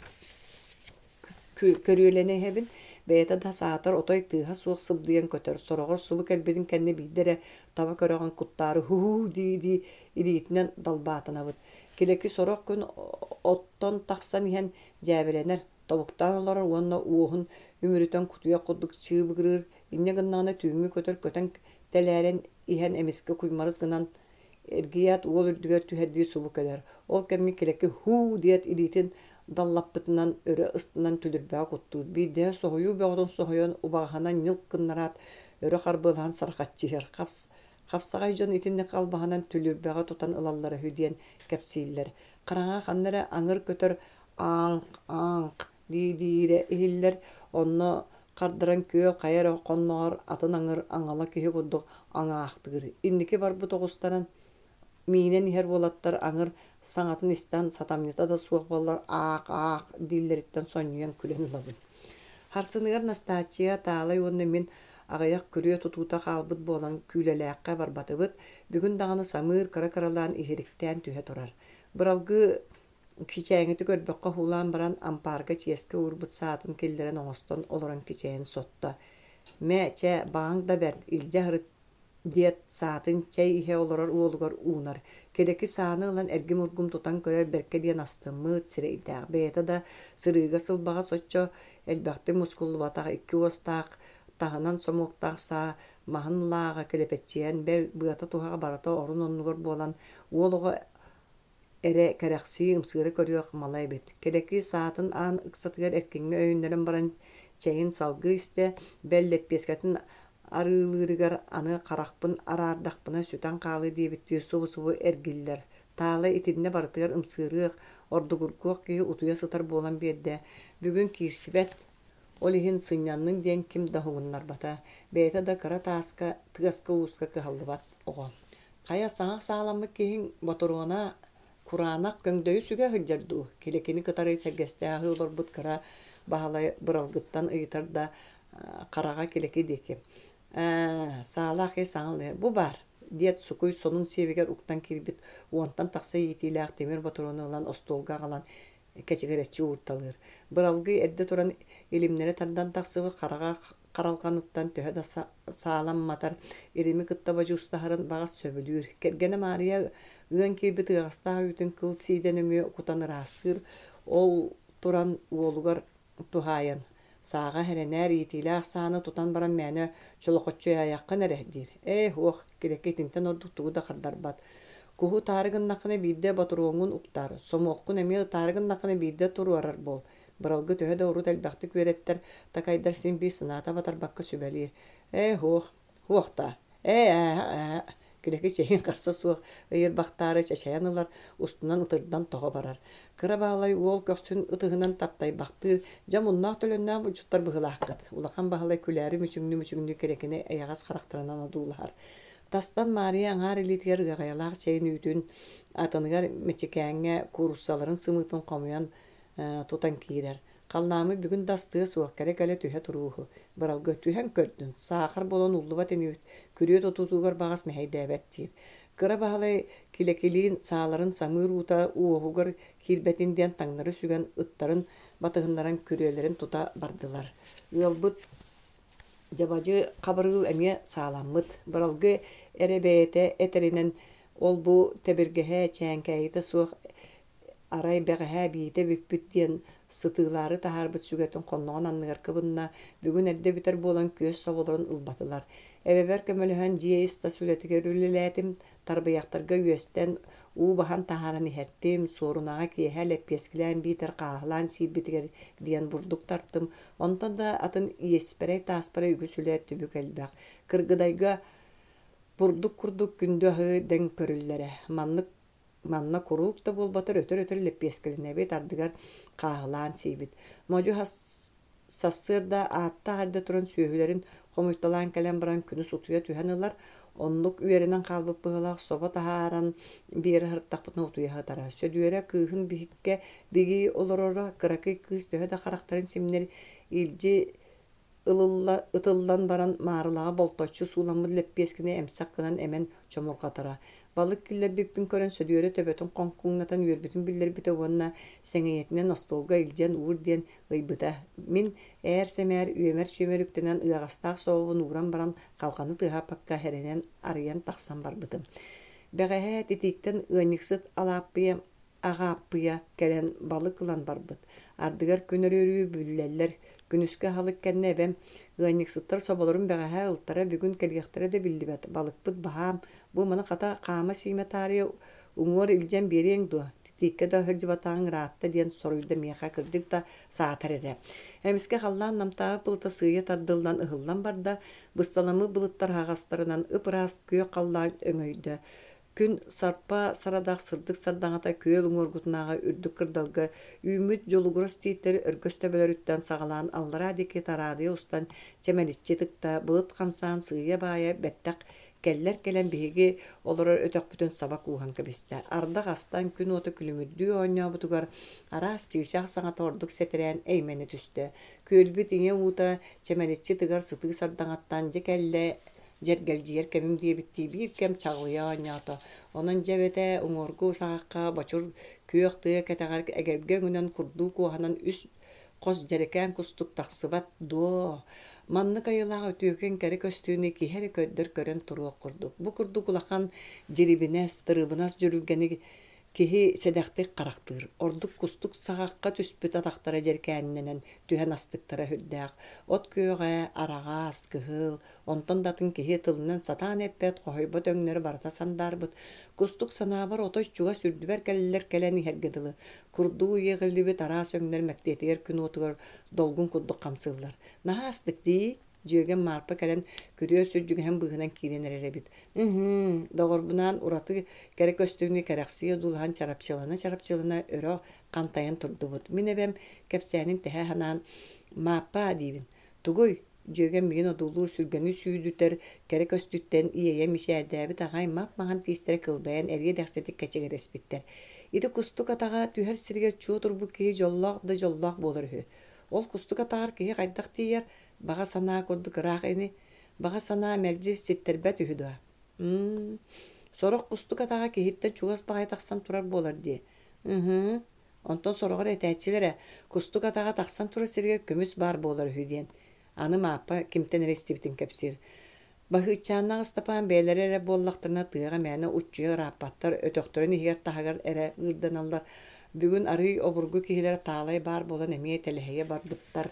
көрүөлэнэ иһэбин. Бэйэтэ да саатар отой тыаһа суох сыбдыйан көтөр. Сороҕор субу кэлбитин кэннэ биирдэ эрэ таба көрөҕүн куттаары һуу дии-дии илиитинэн далбаатанабыт. Килэки сорох күн оттон тахсан иһэн дьээбэлэнэр, тобуктаан олорор уонна уоһун үмүрүтэн кутуйах курдук чыыбыгырыыр. Инньэ гыннаҕына түүҥҥү көтөр көтөн тэлээрэн иһэн эмискэ куймарыс гынан эргийээт уол үрдүгэр түһэрдии субу кэлэр. Ол кэмҥэ Килэки һуу диэт илиитин даллаппытынан өрө ыстанан түлүрбэҕэ куттуур. Биирдэһэ соһуйуу бөҕөтүн соһуйан убаҕаһынан ньылк гыннараат өрө харбыалаһан сарахаччыйар. Хапсаҕай дьон итинник халбаһынан түлүрбэҕэ тутан ылаллара үһү диэн кэпсииллэр. Хараҥаҕа ханна эрэ аҥыр көтөр ааҥх-ааҥх дии-диирэ иһиллэр, онно хардаран күөл хайа эрэ хонноҕор атын аҥыр аҥала киһи курдук аҥаахтыыр. Инники барбыт оҕустаран миинэн иһэр уолаттар аҥыр саҥатын истэн сатамньыта да суох буоллар аах-аах дииллэриттэн сонньуйан күлэн ылабын. Харсыныгар Настааччыйа, Таалай уонна мин аҕыйах күрүө тутуута хаалбыт буолан Күүлэлээххэ барбатыбыт, бүгүн даҕаны самыыр кыра-кыралаан иһириктээн түһэ турар. Быралгы Кичээҥити көрбөххө уһуулаан баран, ампаарга чиэскэ уурбут саатын киллэрэн оҥостон олорон кичэйэн сотто: «Мэ, чэ, баҕаҥ да бэрт, илдьэ сырыт» диэт, саатын чэй иһэ олорор уолугар уунар. Килэки сааны ылан эргим-ургум тутан көрөр бэркэ диэн астыммыт сирэйдээх, бэйэтэ да сырыыга-сылбаҕа соччо элбэхтик мускуллубатах икки уостаах, таһынан сомуоктаах саа маһын лааҕа килэпэччийэн, бэл, быата-туһаҕа барыта орун-оннугар буолан, уол оҕо эрэ кэрэхсии, ымсыыра көрүөх мала эбит. Килэки саатын аан ыксатыгар эркиҥҥэ өйөннөрөн баран чэйин салгыы истэ, бэл лэппиэскэтин арыылыырыгар аны харахпын араардахпына сүтэн хаалыа диэбиттии субу-субу эргиллэр. Таала итиннэ барытыгар ымсыырыах, ордугургуох киһи утуйа сытар буолан биэрдэ. Бүгүн киирсибэт, ол иһин сынньаннын диэн ким да уһугуннарбата. Бэйэтэ да кыра тааска, тыаска-ууска кыһаллыбат оҕо. Хайа саҥа сааламмыт киһиҥ ботуруона кураанах көҥдөйү сүгэ сылдьар дуу, Килэкини кытары сэргэстээх олорбут кыра Баһылай быралгыттан ыйытар да хараҕа Килэки диэки: «Ээ, саалаах киһи саҥа аллайар, бу баар» диэт сукуй сонун сиэбигэр уктан киирбит уонтан тахса иитиилээх тимир ботуруону ылан остуолга аҕалан кэчигирэччи уурталыыр. Быралгы эрдэ туран илимнэрэ тардан тахсыбыт хараҕа харалҕаныттан төһө да сааламматар, илими кытта бодьуустаһарын баҕас сөбүлүүр. Кэргэнэ Маарыйа ыан киирбит ыаҕастаах үүтүн кыл сиидэ нөҥүө кутан ыраастыыр. Ол туран уолугар туһаайан «Сааҕа эрэнээр, иитиилээх сааны тутан баран мээнэ чолохоччуйаайаххын эрэ» диир. «Ээ, һуох, Килэки итинтэн ордук тугу да хардарбат. Куһу ытаары гыннаххына биирдэ ботуруоҥҥун уктаар, сомуоккун эмиэ ытаары гыннаххына биирдэ туруорар буол». Быралгы төһө да урут элбэхтик үөрэттэр, такайдар син биир санаата батарбакка сүбэлиир: «Ээ, һуох, һуох даа, ээ, ээ, ээ» Килэки чэйин харса суох ыйырбахтаары чачайан ылар, устунан ытырдан тоҕо барар. Кыра Баһылай уол көхсүн ытыһынан таптайбахтыыр, дьэ муннаах-төлөннөөх булчуттар быһыылааххыт. Улахан Баһылай күлээри мүчүҥнүү-мүчүҥнүү Килэкини эйэҕэс харахтарынан одуулаһар. Тастан Маарыйа аҥаар илиитигэр ыаҕайалаах чэйин үүтүн, атыныгар Мичикээҥҥэ кууруссаларын сымыытын хомуйан тутан киирэр. Халлааммыт бүгүн да астыа суох, кэлэ-кэлэ түһэ турууһу. Быралгы түһэн көрдүн, саахар буолан ууллубат инибит, күрүө тутуутугар баҕас мэһэйдээбэт диир. Кыра Баһылай Килэкилиин сааларын самыыр уута уоһугар киирбэтин диэн таҥнары сүгэн ыттарын батыһыннаран күрүөлэрин тута бардылар. Ыалбыт Дьабадьы Хабырыыл эмиэ сааламмыт, Быралгы эрэ бэйэтэ этэринэн ол-бу тэбиргэһэ, чээҥкээйитэ суох Арай бэҕэһээ биитэ бүппүт диэн сытыылаары таһаарбыт сүгэтин хонноҕун анныгар кыбынна, бүгүн эрдэ бүтэр буолан күөс соболорун ылбатылар. Эбэбэр көмөлөһөн дьиэ ис-тас үлэтигэр үлэлээтим, тарбыйахтарга үөстэн уу баһан таһааран иһэртим, суорунаҕа киэһэ лэппиэскилээн биитэр хааһылаан сиирбитигэр диэн бурдук тартым, онтон да атын иэспэрэй-тааспарай үгүс үлэ түбүк элбэх. Кыргыдайга бурдук курдук күндү аһы дэҥ көрүллэрэ. Маннык Манна куруук да буолбатар өтөр-өтөр лэппиэскэлэнэбит, ардыгар хааһылаан сиибит. Модьу сарсыарда ааттаах эрдэ туран сүөһүлэрин хомуйталаан кэлэн баран күнүс утуйа түһэн ылар, оннук үөрэнэн хаалбыт быһыылаах собо таһааран биэрэ сырыттахпытына утуйа сытара. Сөдүөрэ кыыһын биһиккэ бигии олороро, кыракый кыыс төһө да харахтарын симнэр илдьи Ылылла ытыллан баран маарылаҕа болточчу сууламмыт лэппиэскэни эмсэх гынан эмэн чомурҕатара. Балык киллэрбиппин көрөн Сөдүөрэ төбөтүн хоҥкуҥнатан үөрбүтүн биллэрбитэ уонна сэҥийэтинэн остуолга илдьэн уур диэн ыйбыта. Мин ээр-сэмээр үөмэр-чүөмэр үктэнэн ыаҕастаах собобун ууран баран халҕаны тыаһаппакка эрэнэн арыйан тахсан барбытым. Бэҕэһээ титииктэн ыанньыксыт Алааппыйа Аҕааппыйа кэлэн балык ылан барбыт. Ардыгар күн өрүү биллэллэр. Күнүскү аһылык кэннэ эбэм ыанньыксыттар соболорун бэҕэһээ ылтара бүгүн кэлиэхтэрэ да биллибэт, балыкпыт баһаам, бу маны хата хаама-сиимэ таарыйа уҥуор илдьэн биэриэҥ дуо, титииккэ да сылдьыбатаҕыҥ ыраатта диэн соруйда миэхэ кырдьык да саатар эрэ. Эмискэ халлаан намтаабыт былыта сыыйа тардыллан ыһыллан барда, бысталаммыт былыттар аһаҕастарынан ып-ыраас күөх халлаан өҥөйдө. Күн сарпа сарадах сырдык сардаҥата күөл уҥуоргутунааҕы үрдүк кырдалга үүммүт дьулугурас тииттэри өргөс төбөлөрүттэн саҕалаан аллараа диэки тараадыйа устан чэмэличчи тыкта, былыт хамсаан сыыйа-баайа бэттэх кэллэр кэлэн биһиги олорор өтөхпүтүн саба кууһан кэбистэ. Ардах астан күн уота күлүмүрдүү оонньообутугар араас чыычаах саҥата ордук сэтэрээн эймэнэ түстэ. Күөлбүт ийэ уута чэмэличчи тыгар сытыы сардаҥаттан дьэ кэллэ дьэргэлдьийэр кэмим диэбиттии биир кэм чаҕылыйа оонньоото. Онон дьэ эбэтэ уҥуоргу саҕахха бочур күөх тыа кэтэҕэр эгэлгэ өҥүнэн курдуу куоһанан үс хос дьэрэкээн кустук тахсыбат дуо? Маннык айылаах үтүөкэн кэрэ көстүүнү киһи эрэ көрдөр көрөн туруох курдук. Бу курдук улахан дьирибинэс, тырыбынас дьүрүлгэни Киһи сэдэхтик харахтыыр, ордук кустук саҕахха түспүт атахтара дьэркээннэнэн түһэн астыктара сүрдээх. От күөҕэ, араҕас, кыһыл, онтон да атын киһи тылынан сатаан эппэт, хоһуйбат өҥнөрө барыта сандаарбыт. Кустук санаабар отой чугас үрдүбэр кэллэр кэлэн иһэргэ дылы. Курдуу иэҕиллибит араас өҥнөр мэктиэтигэр күн уотугар долгун курдук хамсыыллар. Наһаа астык дии Дьүөгэм Маарпа кэлэн күрүө сүрдьүгэһин быыһынан киирэн эрэр эбит. Ыһыы, доҕорбунаан ураты кэрэ көстүүнү кэрэхсии одуулаһан чарапчылана-чарапчылана өрө хантайан турдубут. Мин эбэм кэпсээнин тэһэ санаан «Мааппаа» диибин. «Тугуй?» Дьүөгэм миигин одуулуу сүргэни сүүдүтэр кэрэ көстүүттэн иэйэ мичээрдээбит аҕай мап-маҥан тиистэрэ кылбайан эриэ-дэхситик кэчигирэспиттэр. Ити кустук атаҕа түһэр сиригэр чуо турбут киһи дьоллоох да дьоллоох буолар үһү. Ол кустук атаҕар киһи хайдах тиийэр, Баҕа санаа курдук ыраах ини, баҕа санаа мэлдьи ситтэрбэт үһү дуо? М сорох кустук атаҕа киһиттэн чугас баҕайы тахсан турар буолар дии. Ыһыы, онтон сороҕор этээччилэр ээ, кустук атаҕа тахсан турар сиригэр көмүс баар буолар үһү диэн. Аны Мааппа кимтэн эрэ истибитин кэпсиир. Баһыычааннаах Ыстапаан бэйэлэрэ эрэ буоллахтарына тыаҕа мээнэ уччуйа ырааппаттар, өтөхтөрүн иһигэр-таһыгар эрэ ыырданаллар. Бүгүн арыый обургу киһилэрэ Таалай баар буолан эмиэ тэлэһийэ барбыттар.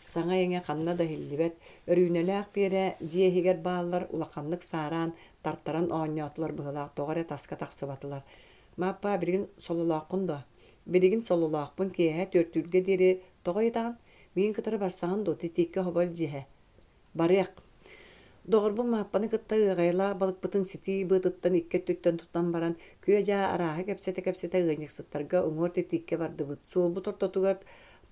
Саҥа-иҥэ ханна да иһиллибэт, Өрүүнэлээх Биэрэ дьиэ иһигэр бааллар улаханнык саараан, тартаран оонньоотулар быһыылаах тоҕо эрэ таска тахсыбатылар. «Мааппаа, билигин сололооххун дуо?» «Билигин сололоохпун, киэһэ түөртүүргэ диэри тоҕо ыйытаҕын? Миигин кытары барсаҕын дуо, титииккэ хобо илдьиһэ?» «Барыах» Доҕорбун Мааппаны кытта ыаҕайалаах балыкпытын ситии быатыттан икки өттүттэн тутан баран, күө-дьаа арааһы кэпсэтэ-кэпсэтэ ыанньыксыттарга уҥуор титииккэ бардыбыт. Суолбут ортотугар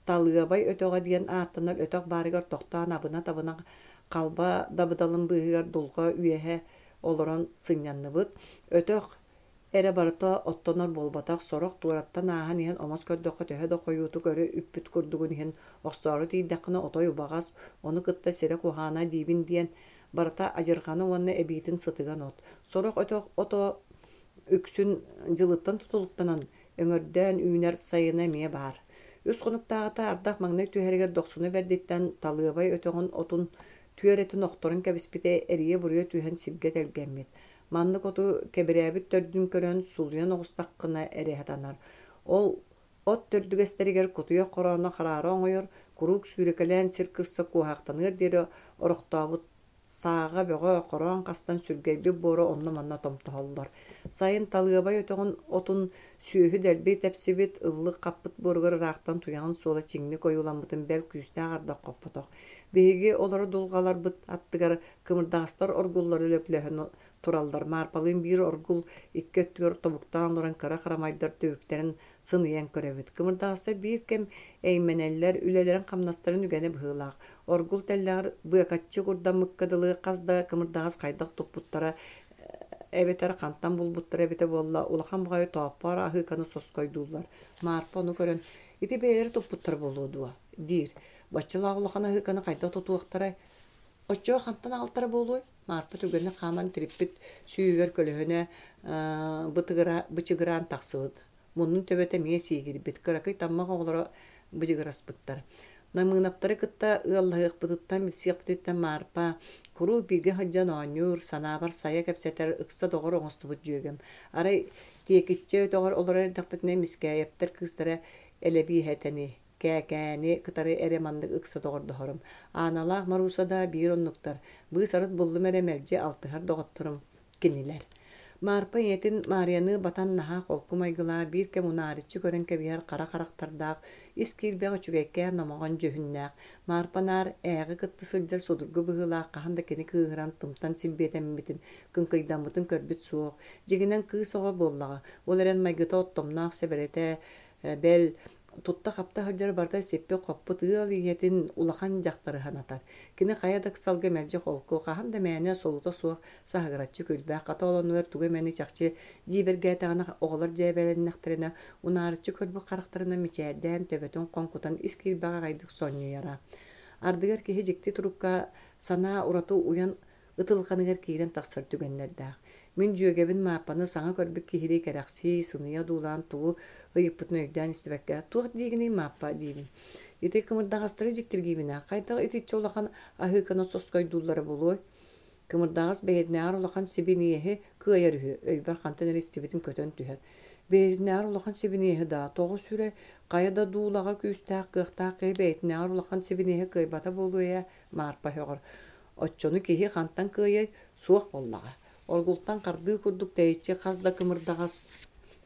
Талыабай өтөҕө диэн ааттанар өтөх баарыгар тохтоон абына-табына халба дабыдалын быыһыгар дулҕа үөһэ олорон сынньанныбыт. Өтөх эрэ барыта оттонор буолбатах, сорох туораттан ааһан иһэн омос көрдөххө төһө да хойуутук өрө үппүт курдугун иһин охсоору тиийдэххинэ отой убаҕас, ону кытта сирэ куһаҕана диибин диэн, барыта адьырҕаны уонна эбиитин сытыган от. Сорох өтөх ото үксүн дьылыттан тутулуктанан өҥөрдөөн үүнэр сайына эмиэ баар. Үс хонуктааҕыта ардах маҥнай түһэригэр дохсуна бэрдиттэн Талыабай өтөҕүн отун түөрэтин охторон кэбиспитэ эрийэ-буруйа түһэн сиргэ тэлгэммит. Маннык оту кэбирээбит төрдүн көрөн сулуйан оҕустаххына эрэ сатанар. Ол от төрдүгэстэригэр кутуйах хорооно хараара оҥойор, куруук сүүрэкэлээн сир кырса куоһаахтаныар диэри орохтообут сааҕа бөҕө хороон хастан сүргэйбит буора онно-манна томтоһоллор. Сайын Талыабай өтөҕүн отун сүөһү дэлби тэпсибит, ыллык хаппыт буоругар ыраахтан туйаҕын суола чиҥник ойууламмытын бэл күүстээх ардах хоппотох. Биһиги олоро дулҕаларбыт аттыгар кымырдаҕастар оргуллары лөглөһөн тураллар. Маарпалыын биир оргул икки өттүгэр тобуктаан олорон кыра харамайдар түбүктэрин сыныйан көрөбүт. Кымырдаҕастар биир кэм эймэнэллэр, үлэлэрин-хамнастарын үгэнэ быһыылаах. Оргул тэллэҕэр быакаччы курдаммыкка дылы хас да кымырдаҕас хайдах туппуттара эбэтэр хантан булбуттара эбитэ буолла, улахан баҕайы тооппоор аһыыканы соскойдууллар. Маарпа ону көрөн, «Ити бэйэлэрэ туппуттара буолуо дуо?» диир. Баччалаах улахан аһыыканы хайдах тутуохтарай? Оччоҕо хантан аҕалтара буолуой? Маарпа түргэнник хааман тириппит сүүһүгэр көлөһүнэ бычыгыраан тахсыбыт. Муннун төбөтө эмиэ сиигирбит, кыракый таммах оҕолоро быдьыгыраспыттар. Намыынаптары кытта ыаллаһыахпытыттан, билсиэхпититтэн Маарпа куруук бииргэ сылдьан оонньуур, санаабар сайа кэпсэтэр, ыкса доҕор оҥостубут дьүөгэм. Арай Тиэкиччэ өтөҕөр олорор эрдэхпитинэ Мискээйэптэр кыыстара Элэбииһэтэни Кээкээни кытары эрэ маннык ыкса доҕордоһорум. Ааналаах Марууса да биир оннуктар, быыс-арыт буллум эрэ мэлдьи алтыһар доҕотторум кинилэр. Маарпа ийэтин Маарыйаны батан наһаа холку майгылаах, биир кэм унаарыччы көрөн кэбиһэр хара харахтардаах, ис киирбэх үчүгэйкээн номоҕон дьүһүннээх. Маарпа наар ээҕи кытта сылдьар судургу быһыылаах хаһан да кини кыыһыран тымтан силбиэтэммитин, кыҥкыйдаммытын көрбүт суох. Дьиҥинэн кыыс оҕо буоллаҕа, ол эрэн майгыта оттомноох сэбэрэтэ, бэл, Тутта-хапта сылдьар барыта сиппит-хоппут ыал ийэтин улахан дьахтары санатар. Кини хайа да ыксалга мэлдьи холку, хаһан да мээнэ солута суох саһыгыраччы күлбэх, хата ол оннугар тугу эмэни чахчы дьиибэргээтэҕинэ оҕолор дьээбэлэннэхтэринэ унаарыччы көрбүт харахтарынан мичээрдээн төбөтүн хоҥкутан ис киирбэх аҕайдык сонньуйара. Ардыгар киһи дьикти турукка санаа ураты уйан ытылҕаныгар киирэн тахсар түгэннэрдээх. Мин дьүөгэбин Мааппаны саҥа көрбүт киһилии кэрэхсии, сыныйа одуулаан тугу ыйыппытын өйдөөн истибэккэ, «Туох диигиний, Мааппа?» диибин. Ити кымырдаҕастары дьиктиргиибин ээ, хайдах итиччэ улахан аһыыканы соскойдууллара буолуой? Кымырдаҕас бэйэтинээҕэр улахан сибиниэһи кыайар үһү, өйбөр хантан эрэ истибитим көтөн түһэр. Бэйэтинээҕэр улахан сибиниэһи даа, тоҕо сүрэ, хайа да дуулаҕа күүстээх, кыахтаах киһи бэйэтинээҕэр улахан сибиниэһи кыайбата буолуо ээ, Маарпа сөҕөр. Оччону киһи хантан кыайыай, суох буоллаҕа. Оргултан хардыы курдук тэйиччи хас да кымырдаҕас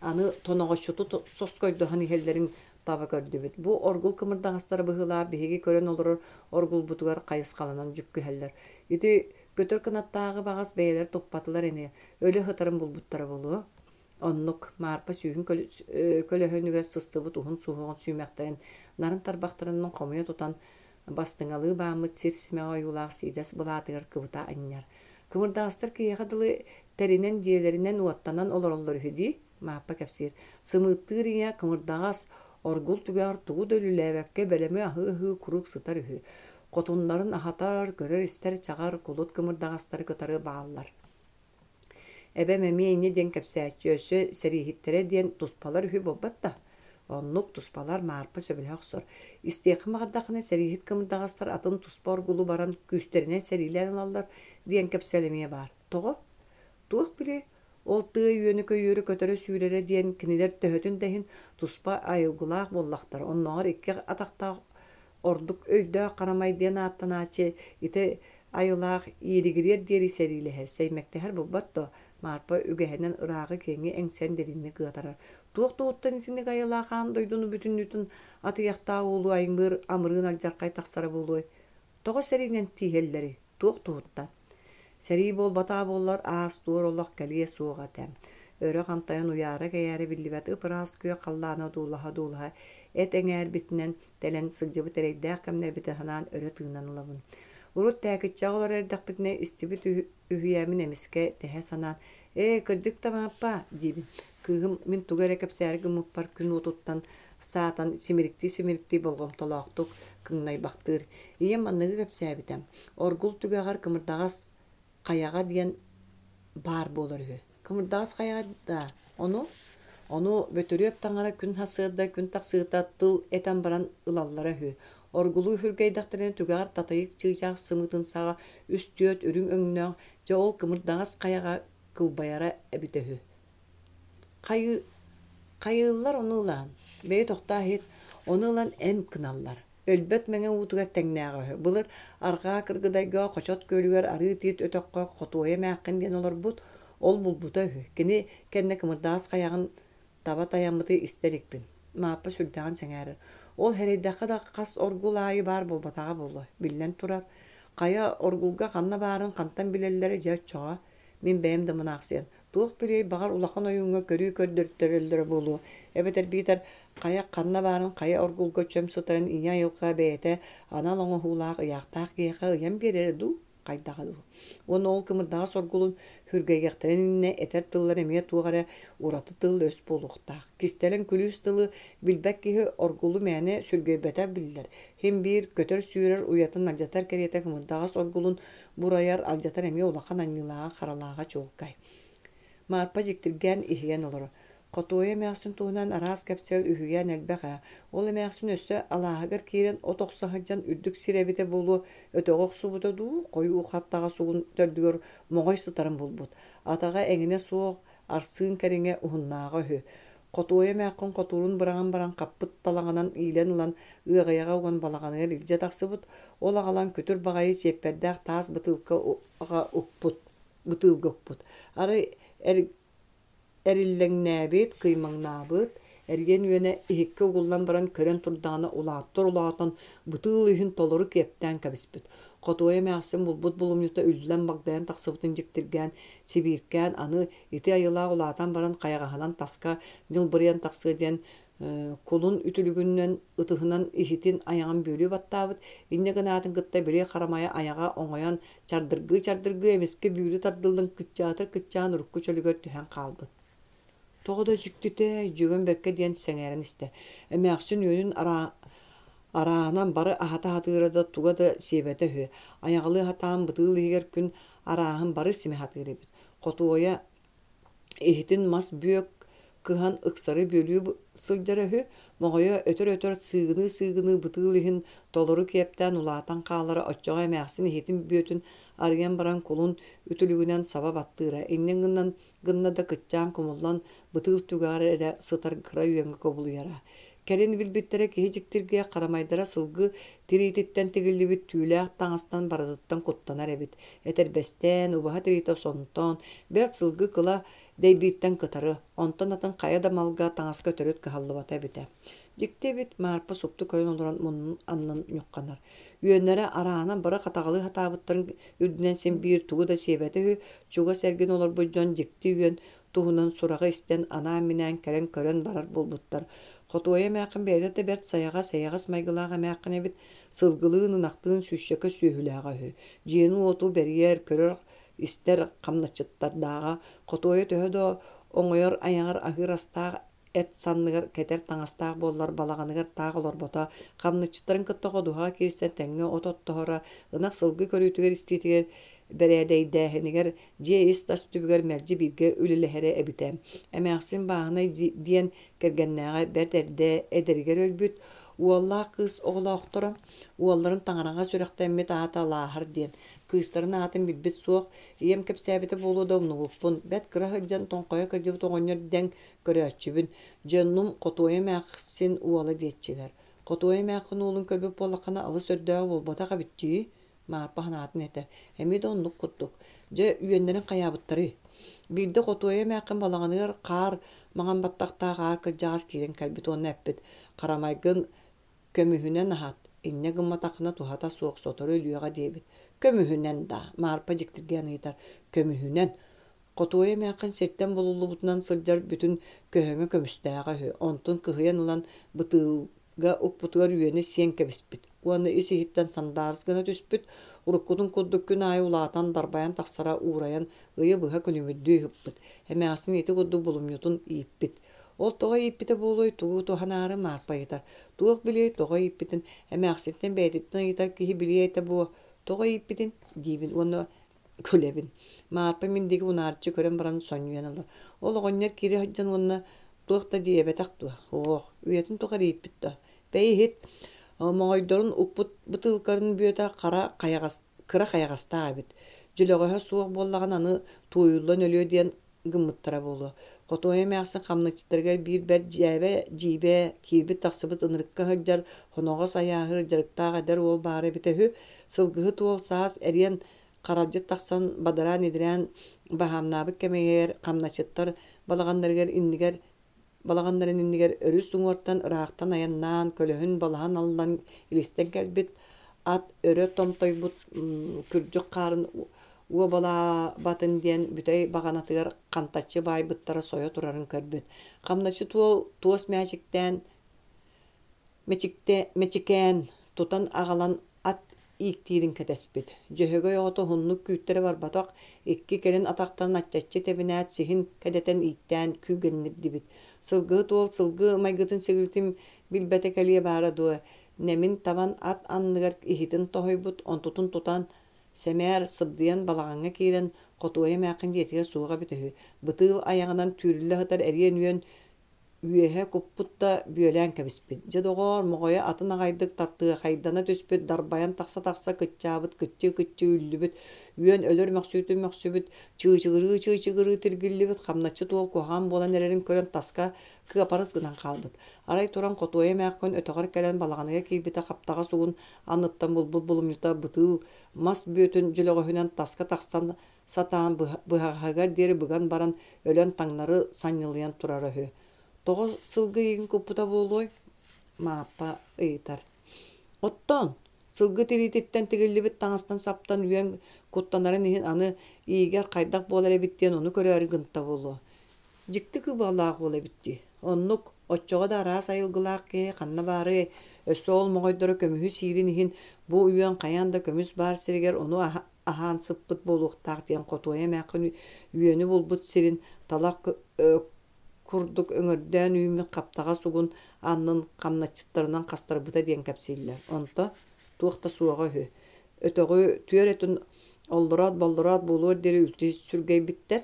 аны тоноҕосчуту соскойдоһон иһэллэрин таба көрдүбүт. Бу оргул кымырдаҕастара быһыылаах биһиги көрөн олорор оргулбутугар хайысхаланан дьүккүһэллэр. Ити көтөр кынаттааҕы баҕас бэйэлэрэ туппатылар ини, өлө сытарын булбуттара буолуо. Оннук, Маарпа сүүһүн көлөһүнүгэр сыстыбыт уһун суһуоҕун сүүмэхтэрин нарын тарбахтарынан хомуйа тутан, бастыҥалыы бааммыт сир симэҕэ ойуулаах сиидэс былаатыгар кыбыта анньар. Кымырдаҕастар киһиэхэ дылы тэринэн дьиэлэринэн уоттанан олороллор үһү дии, Мааппа кэпсиир. Сымыыттыыр ийэ кымырдаҕас оргул түгэҕэр тугу да үлэлээбэккэ бэлэми аһыы-аһыы куруук сытар үһү. Хотуннарын аһатар, көрөр-истэр чаҕар кулут кымырдаҕастары кытары бааллар. Эбэм эмиэ инньэ диэн кэпсээччи, өссө сэрииһиттэрэ диэн туспалар үһү буолбат да? Оннук туспалар Маарпа сөбүлэһэ охсор. Истиэххэ баҕардаххына сэрииһит кымырдаҕастар атын туспа оргулу баран күүстэринэн сэриилээн ылаллар диэн кэпсэл эмиэ баар. Тоҕо? Туох билиэй, ол тыа үөнү-көйүүрү көтөрө-сүүрэрэ диэн кинилэр төһөтүн да иһин туспа айылгылаах буоллахтара, оннооҕор икки атахтаах Ордук өйдөөх харамай диэн ааттанааччы ити айылаах ииригириэр диэри сэриилэһэр, сэймэктэһэр буолбат дуо? Маарпа үгэһинэн ырааҕы-киэҥи эҥсэн дириҥник ыатарар. Туох туһуттан итинник айылаах аан дойдуну бүтүннүүтүн атыйахтаах уулуу аймыыр амырыын алдьархай тахсара буолуой? Тоҕо сэриинэн тииһэллэрий? Туох туһуттан? Сэрии буолбатаҕа буоллар, аас-туор олох кэлиэ суоҕа этэ. Өрө хантайан уйаара-кэйээрэ биллибэт ып-ыраас күөх халлааны одуулаһа-одуулаһа эт эҥээрбитинэн тэлэн сылдьыбыт эрэйдээх кэмнэрбитин санаан өрө тыынан ылабын. Урут Тээкиччэҕэ олорор эрдэхпитинэ истибит үһүйээммин эмискэ тэһэ санаан, «Ээ, кырдьык да Мааппаа» диибин. Кыыһым мин тугу эрэ кэпсээри гыммыппар күн уотуттан саатан симириктии-симириктии болҕомтолоохтук кыҥнайбахтыыр. Ийэм манныгы кэпсээбитэ: Оргул түгэҕэр кымырдаҕас хайаҕа диэн баар буолар үһү. Кымырдаҕас хайаҕа даа, ону? Ону Бөтүрүөп таҥара күн сарсыарда күн тахсыыта тыл этэн баран ылаллара үһү. Оргулуу үһүргэйдэхтэринэ түгэҕэр татыйык чыычаах сымыытын саҕа үс-түөрт үрүҥ өҥнөөх, дьэ ол кымырдаҕас хайаҕа кылбайара эбитэ үһү. Хайыы хайыыллар ону ылан, бэйэ тохтоо иһит, ону ылан эмп гыналлар. Өлбөт мэҥэ уутугар тэҥнээҕэ үһү. Былыр Арҕаа Кыргыдайга Хочот күөлүгэр Арыы Тиит өтөххө Хотуойа эмээххин диэн олорбут, ол булбута үһү. Кини кэннэ кымырдаҕас хайаҕын таба тайаммыты истэ иликпин. Мааппа сүрдээҕин сэҥээрэр. Ол сэрэйдэххэ да хас оргул аайы баар буолбатаҕа буолуо, биллэн турар. Хайа оргулга ханна баарын хантан билэллэрэ дьэ оччоҕо. Мин бэйэм да мунаахсыйан, туох билиэй, баҕар улахан ойууҥҥа көрүү көрдөртөрөллөрө буолуо, эбэтэр биитэр хайа ханна баарын хайа оргулга чөм сытарын ийэ айылҕа бэйэтэ анал оҥоһуулаах ыйаахтаах киһиэхэ ыйан биэрэрэ дуу, хайдаҕа дуу. Уонна ол кымырдаҕас оргулун үргэйиэхтэрин иннинэ этэр тыллара эмиэ туох эрэ ураты тыл-өс буолуохтаах. Кистэлэҥ күлүүс тылы билбэт киһи оргулу мээнэ сүргэйбэтэ биллэр. Син биир көтөр-сүүрэр уйатын алдьатар кэриэтэ кымырдаҕас оргулун бурайар, алдьатар эмиэ улахан аньыылааҕа-харалааҕа чуолкай. Маарпа дьиктиргээн иһийэн олорор. Хотуойа эмээхсин туһунан араас кэпсэл, үһүйээн элбэх ээ. Ол эмээхсин өссө алааһыгар киирэн от охсо сылдьан үрдүк сир эбитэ буолуо, өтөҕө охсубута дуу, хойуу хаттаҕас угун төрдүгэр моҕой сытарын булбут. Атаҕа эҥинэ суох, арсыын кэриҥэ уһуннааҕа үһү. Хотуойа эмээххин хотуурун быраҕан баран хаппыт талаҕынан иилэн ылан ыаҕайаҕа уган балаҕаныгар илдьэ тахсыбыт, ол аҕалан күтүр баҕайы чиэппэрдээх таас бытыылкаҕа укпут, бытыылга укпут. Арай эриллэҥнээбит, кыймаҥнаабыт, эргиэн үөнэ иһиккэ угуллан баран көрөн турдаҕына улааттар улаатан бытыыл иһин толору киэптээн кэбиспит. Хотуойа эмээхсин булбут булумньута үллэн багдайан тахсыбытын дьиктиргээн, сибииркээн аны ити айылаах улаатан баран хайаҕаһынан таска ньылбырыйан тахсыа диэн кулун үтүлүгүнэн ытыһынан иһитин айаҕын бүөлүү баттаабыт, инньэ гынаатын кытта били харамайа айаҕа оҥойон чардыргыы-чардыргыы эмискэ бүүрү тардыллан кыччаатар кыччаан урукку чөлүгэр түһэн хаалбыт. Тоҕо да дьиктитэ, дьүөгэм бэркэ диэн сэҥээрэн истэ. Эмээхсин үөнүн арааһынан бары аһата сатыыра да туга да сиэбэтэ үһү. Айаҕалыы сатаан бытыыл иһигэр күн арааһын бары симэ сатыыр эбит. Хотуойа иһитин мас бүө кыһан ыксары бүөлүү сылдьара үһү, моҕойо өтөр-өтөр сыыгыныы-сыыгыныы бытыыл иһин толору киэптээн улаатан хаалара, оччоҕо эмээхсин иһитин бүөтүн арыйан баран кулун үтүлүгүнэн саба баттыыра, инньэ гынан гынна да кыччаан кумуллан бытыыл түгэҕэр эрэ сытар кыра үөҥҥэ кубулуйара. Кэлин билбиттэрэ киһи дьиктиргэ харамайдара сылгы тириититтэн тигиллибит түүлээх таҥастан барытыттан куттанар эбит. Этэрбэстээн, убаһа тириитэ сонтоон, бэл сылгы кыла дэйбииртэн кытары, онтон атын хайа да малга, таҥаска төрүт кыһаллыбата эбитэ. Дьикти эбит, Маарпа супту көрөн олорон муннун аннын ньухханар. Үөннэрэ араанан бары хатаҕалыы сатаабыттарын үрдүнэн син биир тугу да сиэбэтэ үһү, чугас эргин олорбут дьон дьикти үөн туһунан сураҕы истэн анаан-минээн кэлэн көрөн барар буолбуттар. Хотуойа эмээххин бэйэтэ да бэрт сайаҕас, эйэҕэс майгылаах эмээххин эбит, сылгылыын, ынахтыын сүүсчэкэ сүөһүлээҕэ үһү. Дьиэни-уоту бэрийэр, көрөр-истэр хамначчыттардааҕа. Хотуойа төһө да оҥойор айаҕар аһыыр астаах эт санныгар кэтэр таҥастаах буоллар балаҕаныгар таах олорбото, хамначчыттарын кытта ходуһаҕа киирсэн тэҥҥэ от оттоһоро, ынах сылгы көрүүтүгэр-истиитигэр, бэрээдэйдээһинигэр, дьиэ ис-тас түбүгэр мэлдьи бииргэ үлэлэһэрэ эбитэ. Эмээхсин Бааһынай диэн кэргэннээҕэ бэрт эрдэ эдэригэр өлбүт, уоллаах кыыс оҕолоохторо, уолларын таҥараҕа сүрэхтэммит аата Лааһар диэн, кыыстарын аатын билбит суох, ийэм кэпсээбитэ буолуо да умнубуппун, бэрт кыра сылдьан тоҥхойо кырдьыбыт оҕонньор дэҥ көрөөччүбүн, дьонум Хотуойа эмээхсин уола диэччилэр. Хотуойа эмээххин уолун көрбүт буоллаххына алыс өрдөөҕү буолбатах эбит дии, Маарпа санаатын этэр. Эмиэ да оннук курдук. Дьэ, үөннэрин хайаабыттарый? Биирдэ Хотуойа эмээххин балаҕаныгар хаар маҥан баттахтаах аар кырдьаҕас киирэн кэлбит уонна эппит: «Харамайгын көмүһүнэн аһат, инньэ гымматаххына туһата суох, сотору өлүөҕэ» диэбит. Көмүһүнэн даа? Маарпа дьиктиргээн ыйытар. Көмүһүнэн. Хотуойа эмээххин сиртэн булуллубутунан сылдьар бүтүн көһөҥө көмүстээҕэ үһү. Онтун кыһыйан ылан бытыылга укпутугар үөнэ сиэн кэбиспит уонна ис-иһиттэн сандаарыс гына түспүт, уруккутун курдук күн аайы улаатан дарбайан тахсара уурайан ыйы быһа күлүмүрдүү ыһыппыт. Эмээхсин ити курдук булумньутун ииппит. Ол тоҕо ииппитэ буолуой, тугу туһанаары Маарпа ыйытар. Туох билиэй тоҕо ииппитин, эмээхсинтэн бэйэтиттэн ыйытар киһи билиэ этэ буо, тоҕо ииппитин диибин уонна күлэбин. Маарпа мин диэки унаарыччы көрөн баран сонньуйан ылар. Ол оҕонньор киирэ сылдьан уонна туох да диэбэтэх дуо? Суох, үйэтин тухары ииппит дуо? Бэйи иһит, моҕойдорун укпут бытыылкарын бүөтэ хара хайаҕас, кыра хайаҕастаах эбит. Дьөлөҕөһө суох буоллаҕына аны туойуллан өлүө диэн гыммыттара буолуо. Хотуойа эмээхсин хамначчыттарыгар биир бэрт дьээбэ-дьиибэ, киирбит-тахсыбыт ынырыкка сылдьар, хоноҕос айааһыыр дьарыктаах эдэр уол баара эбитэ үһү. Сылгыһыт уол саас эриэн харалдьыт тахсан бадараан-идэрээн баһаамнаабыт кэмигэр хамначчыттар балаҕаннарыгар иннигэр балаҕаннарын иннигэр өрүс уҥуортан ыраахтан айаннаан, көлөһүн балаһан аллан илистэн кэлбит ат өрө томтойбут күрдьүк хаарын уобалаабатын диэн бүтэй баҕанатыгар хантаччы баайбыттара сойо турарын көрбүт. Хамначчыт уол туос мээчиктээн Мэчикээн тутан аҕалан ат ииктиирин кэтэспит. Дьөһөгөй оҕото уһуннук күүттэрэ барбатах, икки кэлин атахтарын аччаччы тэбинээт сиһин кэдэтэн ииктээн күүгэннирдибит. Сылгыһыт уол сылгы майгытын-сигилитин билбэтэ кэлиэ баара дуо, нэмин табан ат анныгар иһитин тоһуйбут, онтутун тутан сэмээр сыбдыйан балаҕаҥҥа киирэн Хотуойа эмээххин дьиэтигэр суоҕа эбитэ үһү. Бытыыл айаҕынан түүрүллэ сытар эриэн үөн Үөһэ куппут да бүөлээн кэбиспит. Дьэ, доҕоор, моҕойо атын аҕайдык таттыахайдана түспүт, дарбайан тахса-тахса кыччаабыт, кыччыы-кыччыы үллүбүт, үөн өлөр мөхсүүтүн мөхсүбүт, чыычыгырыы-чыычыгырыы тиргиллибит, хамначчыт уол куһаҕан буолан эрэрин көрөн таска кыапарыс гынан хаалбыт. Арай туран Хотуойа эмээххин өтөҕөр кэлэн балаҕаныгар киирбитэ хаптаҕас угун анныттан булбут булумньута бытыыл мас бүөтүн дьөлөҕөһүнэн таска тахсан сатаан быһаҕаһыгар диэри быган баран өлөн таҥнары санньылыйан турара үһү. Тоҕо сылгы иигин куппута буолуой? Мааппа ыйытар. Оттон сылгы тириититтэн тигиллибит таҥастан саптан үөн куттанарын иһин аны иигэр хайдах буолар эбит диэн ону көрөөрү гынта буолуо. Дьикти кыбыалаах уол эбит дии. Оннук, оччоҕо да араас айылгылаах киһи ханна баарый, өссө ол моҕойдоро көмүһү сиирин иһин бу үөн хайаан да көмүс баар сиригэр ону аһаан сыппыт буолуохтаах диэн Хотуойа эмээххин үөнү булбут сирин талах курдук өҥөрдөөн үүммүт хаптаҕас угун аннын хамначчыттарынан хастарбыта диэн кэпсииллэр. Онто туох да суоҕа үһү. Өтөҕү түөр өтүн оллороот-боллороот буолуор диэри үлтү сүргэйбиттэр.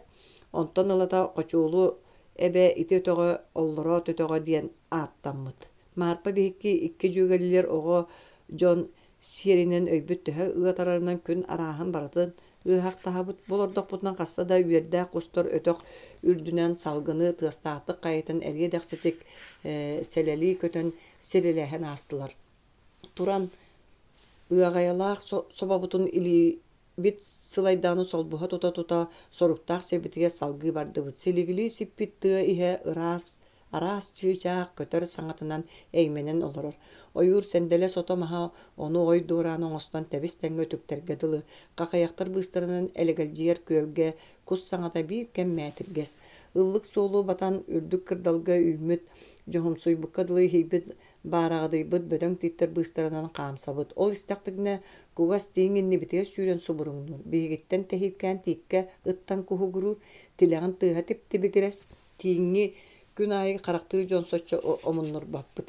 Онтон ылата Хочуолу эбэ ити өтөҕө Оллороот өтөҕө диэн ааттаммыт. Маарпа биһикки икки дьүөгэлиилэр оҕо дьон сиэринэн өйбүт төһө ыатарарынан күн арааһын барытын ыаһахтаһабыт. Бу олордохпутуна хаста да үөрдээх кустар өтөх үрдүнэн салгыны тыастаахтык хайытан эриэ-дэхситик сэлэлии көтөн сирилэһэн аастылар. Туран ыаҕайалаах собобутун илиибит сылайдаҕына солбуһа тута-тута соруктаах сирбитигэр салгыы бардыбыт. Силигилии сиппит тыа иһэ ыраас араас чыычаах көтөр саҥатынан эймэнэн олорор. Ойуур сэндэлэ сото маһа ону ой дуораан оҥостон тэбис-тэҥҥэ үтүктэргэ дылы, хахыйахтар быыстарынан элэгэлдьийэр күөлгэ кус саҥата биир кэм мээтиргэс. Ыллык суолу батан үрдүк кырдалга үүммүт, дьоһумсуйбукка дылы иһийбит Баараҕадыйбыт бөдөҥ тииттэр быыстарынан хаамсабыт. Ол истэхпитинэ, кугас тииҥ иннибитигэр сүүрэн субуруҥнуур, биһигиттэн тэһииркээн тииккэ ыттан куһугуруур, тилэҕин тыаһа тип-тибигирэс. Тииҥи күн аайы харахтыыр дьон соччо омуннурбаппыт.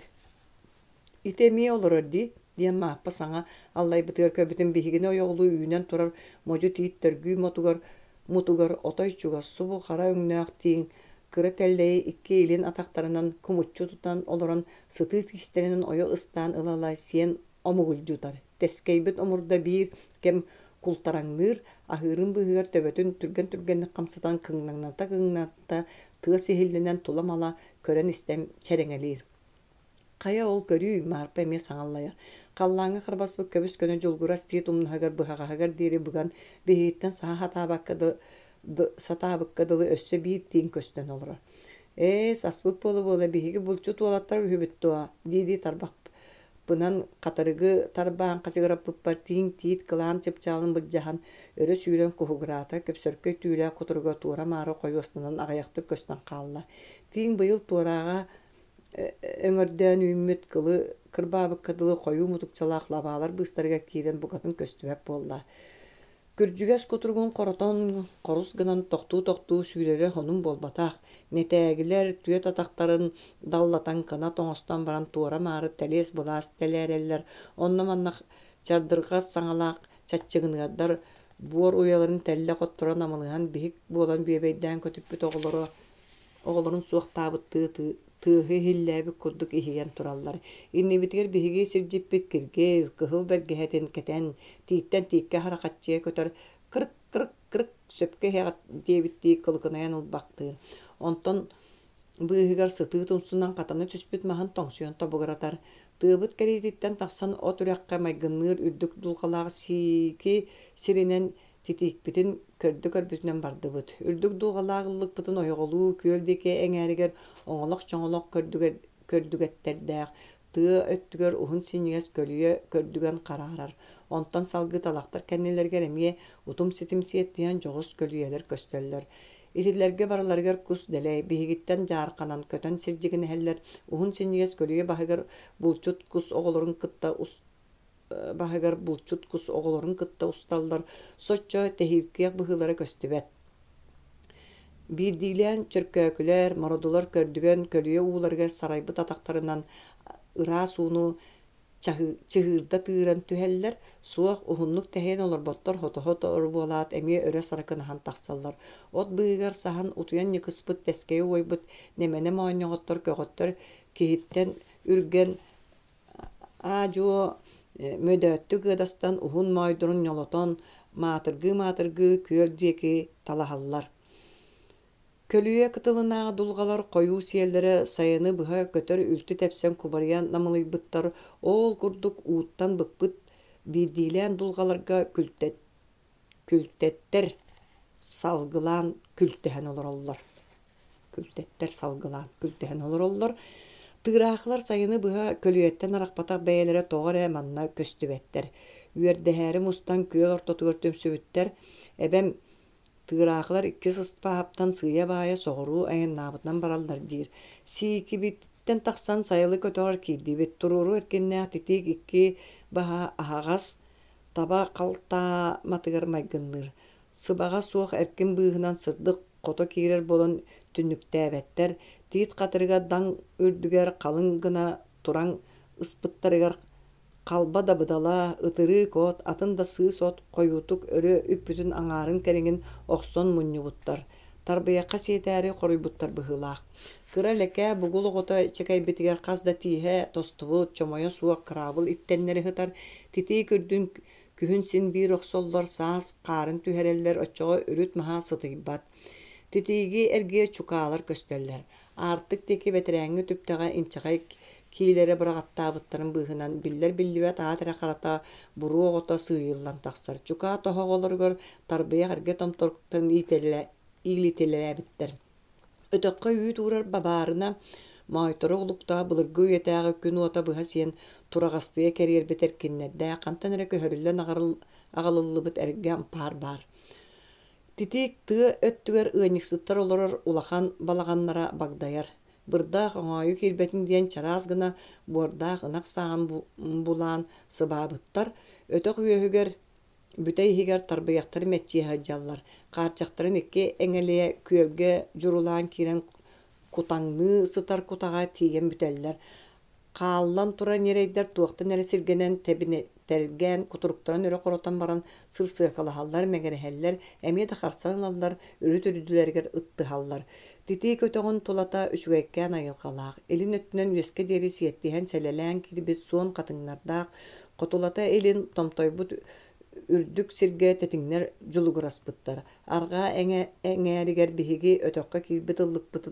Ити эмиэ олорор дии, диэн Мааппа саҥа аллайбытыгар көрбүтүм биһигини ойоҕолуу үүнэн турар модьу тиит төргүү мотугар мутугар отой чугас субу хара өҥнөөх тииҥ кыра тэллэйи икки илин атахтарынан кумуччу тутан олорон сытыы тиистэринэн ойо ыстаан ыла-ыла сиэн омугулдьутар. Тэскэйбит омурда биир кэм култараҥныыр, аһыырын быыһыгар төбөтүн түргэн-түргэнник хамсатан кыҥнаҥната-кыҥната тыас иһиллэнэн тула-мала көрөн-истэн чэрэҥэлиир. Хайа ол көрүүй, Маарпа эмиэ саҥаллайар. Халлааҥҥа харбаспыт көбүс-көнө дьулгурас тиит умнаһыгар быһаҕаһыгар диэри быган, биһигиттэн саһа сатаабакка сатаабыкка дылы өссө биир тииҥ көстөн олорор. Ээ, саспыт буола-буола биһиги булчут уолаттар үһүбүт дуо? дии-дии тарбах Пынан хатырыгы тарбаан хачыгыраппыппар тииҥ тиит кылаан чыпчаалын былдьаһан өрө сүүрэн куһугураата, көпсөркөй түүлээх кутуруга туора-маары хойуостанан аҕыйахтык көстөн хаалла. Тииҥ быйыл туорааҕа өҥөрдөөн үүммүт кылы кырбаабыкка дылы хойуу мутукчалаах лабаалар быыстарыгар киирэн букатын көстүбэт буолла. Күрдьүгэс кутуругун хоротон, хорус гынан тохтуу-тохтуу сүүрэрэ сонун буолбатах, нэтээгилэр түөт атахтарын даллатан кынат оҥостон баран туора-маары тэлиэс-былаас тэлээрэллэр, онно-манна чардырҕас саҥалаах чаччыгыныардар буор уйаларын тэллэх отторо намылыһан биһик буолан бүөбэйдээн көтүппүт оҕолоро оҕолорун суохтаабыттыы тыаһы иһиллээбит курдук иһийэн тураллар. Иннибитигэр биһиги сирдьиппит Киргил, кыһыл бэргэһэтин кэтэн, тииттэн тииккэ харахаччыйа көтөр кырк-кырк-кырк сөпкө иһэҕит диэбиттии кылыкынайан ылбахтыыр. Онтон быыһыгар сытыы тумсунан хатана түспүт маһын тоҥсуйан тобугуратар. Тыабыт кэриититтэн тахсан от үрэххэ майгынныыр үрдүк дулҕалаах сиики сиринэн Титиикпитин көрдө-көрбүтүнэн бардыбыт. Үрдүк дулҕалаах ыллыкпытын ойоҕолуу күөл диэки эҥээригэр оҥолох-чоҥолох көрдүгэттэрдээх, тыа өттүгэр уһун синньигэс көлүйэ көрдүгэн хараарар. Онтон салгыы талахтар кэннилэригэр эмиэ утум-ситим сиэттиһэн дьоҕус көлүйэлэр көстөллөр. Итилэргэ барыларыгар кус дэлэй, биһигиттэн дьаарханан көтөн сирдьигинэһэллэр. Уһун синньигэс көлүйэ баһыгар булчут кус оҕолорун кытта баһыгар булчут кус оҕолорун кытта усталлар, соччо тэһииркиэх быһыылара көстүбэт. Биирдиилээн чөркөөкүлэр, мородулар көрдүгэн көлүйэ ууларыгар сарайбыт атахтарынан ыраас ууну чыһыырда тыыран түһэллэр, суох уһуннук тэһийэн олорботтор хото-хото буолаат эмиэ өрө саракынаһан тахсаллар. От быыһыгар саһан утуйан ньыкыспыт тэскэйи уойбут нэмэнэ моонньоҕоттор көҕөттөр киһиттэн үргэн Аа-дьуо мөдөөттүк ыадастан уһун моойдорун ньолотон, маатыргыы-маатыргыы күөл диэки талаһаллар. Көлүйэ кытылынааҕы дулҕалар хойуу сиэллэрэ сайыны быһа көтөр үлтү тэпсэн кубарыйан намылыйбыттар, оол курдук ууттан быкпыт биирдиилээн дулҕаларга күлтэттэр салгылаан күлтэһэн олороллор күлтэттэр салгылаан күлтэһэн олороллор. Тыыраахылар сайыны быһа көлүйэттэн арахпатах бэйэлэрэ тоҕо эрэ манна көстүбэттэр. Үөрдэһээри мустан күөл ортотугар түмсүбүттэр. Эбэм тыыраахылар икки сыспааптан сыыйа-баайа соҕуруу айаннаабытынан бараллар диир. Сиикибиттэн тахсан сайылык өтөҕөр киирдибит. Туруору эркиннээх титиик икки баһа аһаҕас таба халтааматыгар майгынныыр. Сыбаҕа суох эркин быыһынан сырдык хото киирэр буолан түннүктээбэттэр, тиит хатырыга даҥ үрдүгэр халыҥ гына тураҥ ыспыттарыгар халба да быдала, ытырыык от, атын да сыыс от хойуутук өрө үппүтүн аҥаарын кэриҥин охсон мунньубуттар, тарбыйахха сиэтээри хоруйбуттар быһыылаах. Кыра лэкээ бугул оҕото чэкэйбитигэр хас да тииһэ тостубут, чомойо суох кыраабыл иттэннэри сытар, титиик үрдүн Күһүн син биир охсоллор, саас хаарын түһэрэллэр, оччоҕо үрүт маһа сытыйбат. Титииги эргийэ чукаалар көстөллөр. Аартык диэки бэтэрээҥҥи түптэҕэ инчэҕэй киилэрэ быраҕаттаабыттарын быыһынан биллэр-биллибэт аат эрэ харата буруо оҕото сыыйыллан тахсар. Чукаа тоһоҕолоругар тарбыйах эргэ томторуктарын иилитэлээбиттэр. Өтөххө үүт уурар бабаарына Моойторо улуктаах былыргы үйэтээҕи күн уота быһа сиэн тураҕастыйа кэриэрбит эркиннэрдээх, хантан эрэ көһөрүллэн аҕалыллыбыт эргэ ампаар баар. Титиик тыа өттүгэр ыанньыксыттар олорор улахан балаҕаннара багдайар. Бырдаах оҥоойу киирбэтин диэн чараас гына буордаах ынах сааҕын булаан сыбаабыттар. Өтөх үөһүгэр Бүтэй иһигэр тарбыйахтары мэччийэ сылдьаллар, хаарчахтарын икки эҥэлийэ күөлгэ дьурулаан киирэн кутаҥныы сытар кутаҕа тиийэн бүтэллэр. Хааллан турар ньирэйдэр туохтан эрэ сиргэнэн тэбинэтэргээн кутуруктарын өрө хоротон баран сырсыакалаһаллар, мэҥирэһэллэр, эмиэ да харсан ылаллар, үрүт үрдүлэригэр ыттыһаллар. Титиик өтөҕүн тулата үчүгэйкээн айылҕалаах, илин өттүнэн үөскэ диэри сиэттиһэн сэлэлээн киирбит суон хатыҥнардаах, Хотулата илин томтойбут үрдүк сиргэ тэтиҥнэр дьулугураспыттар. Арҕаа эҥээригэр биһиги өтөххө киирбит ыллыкпыт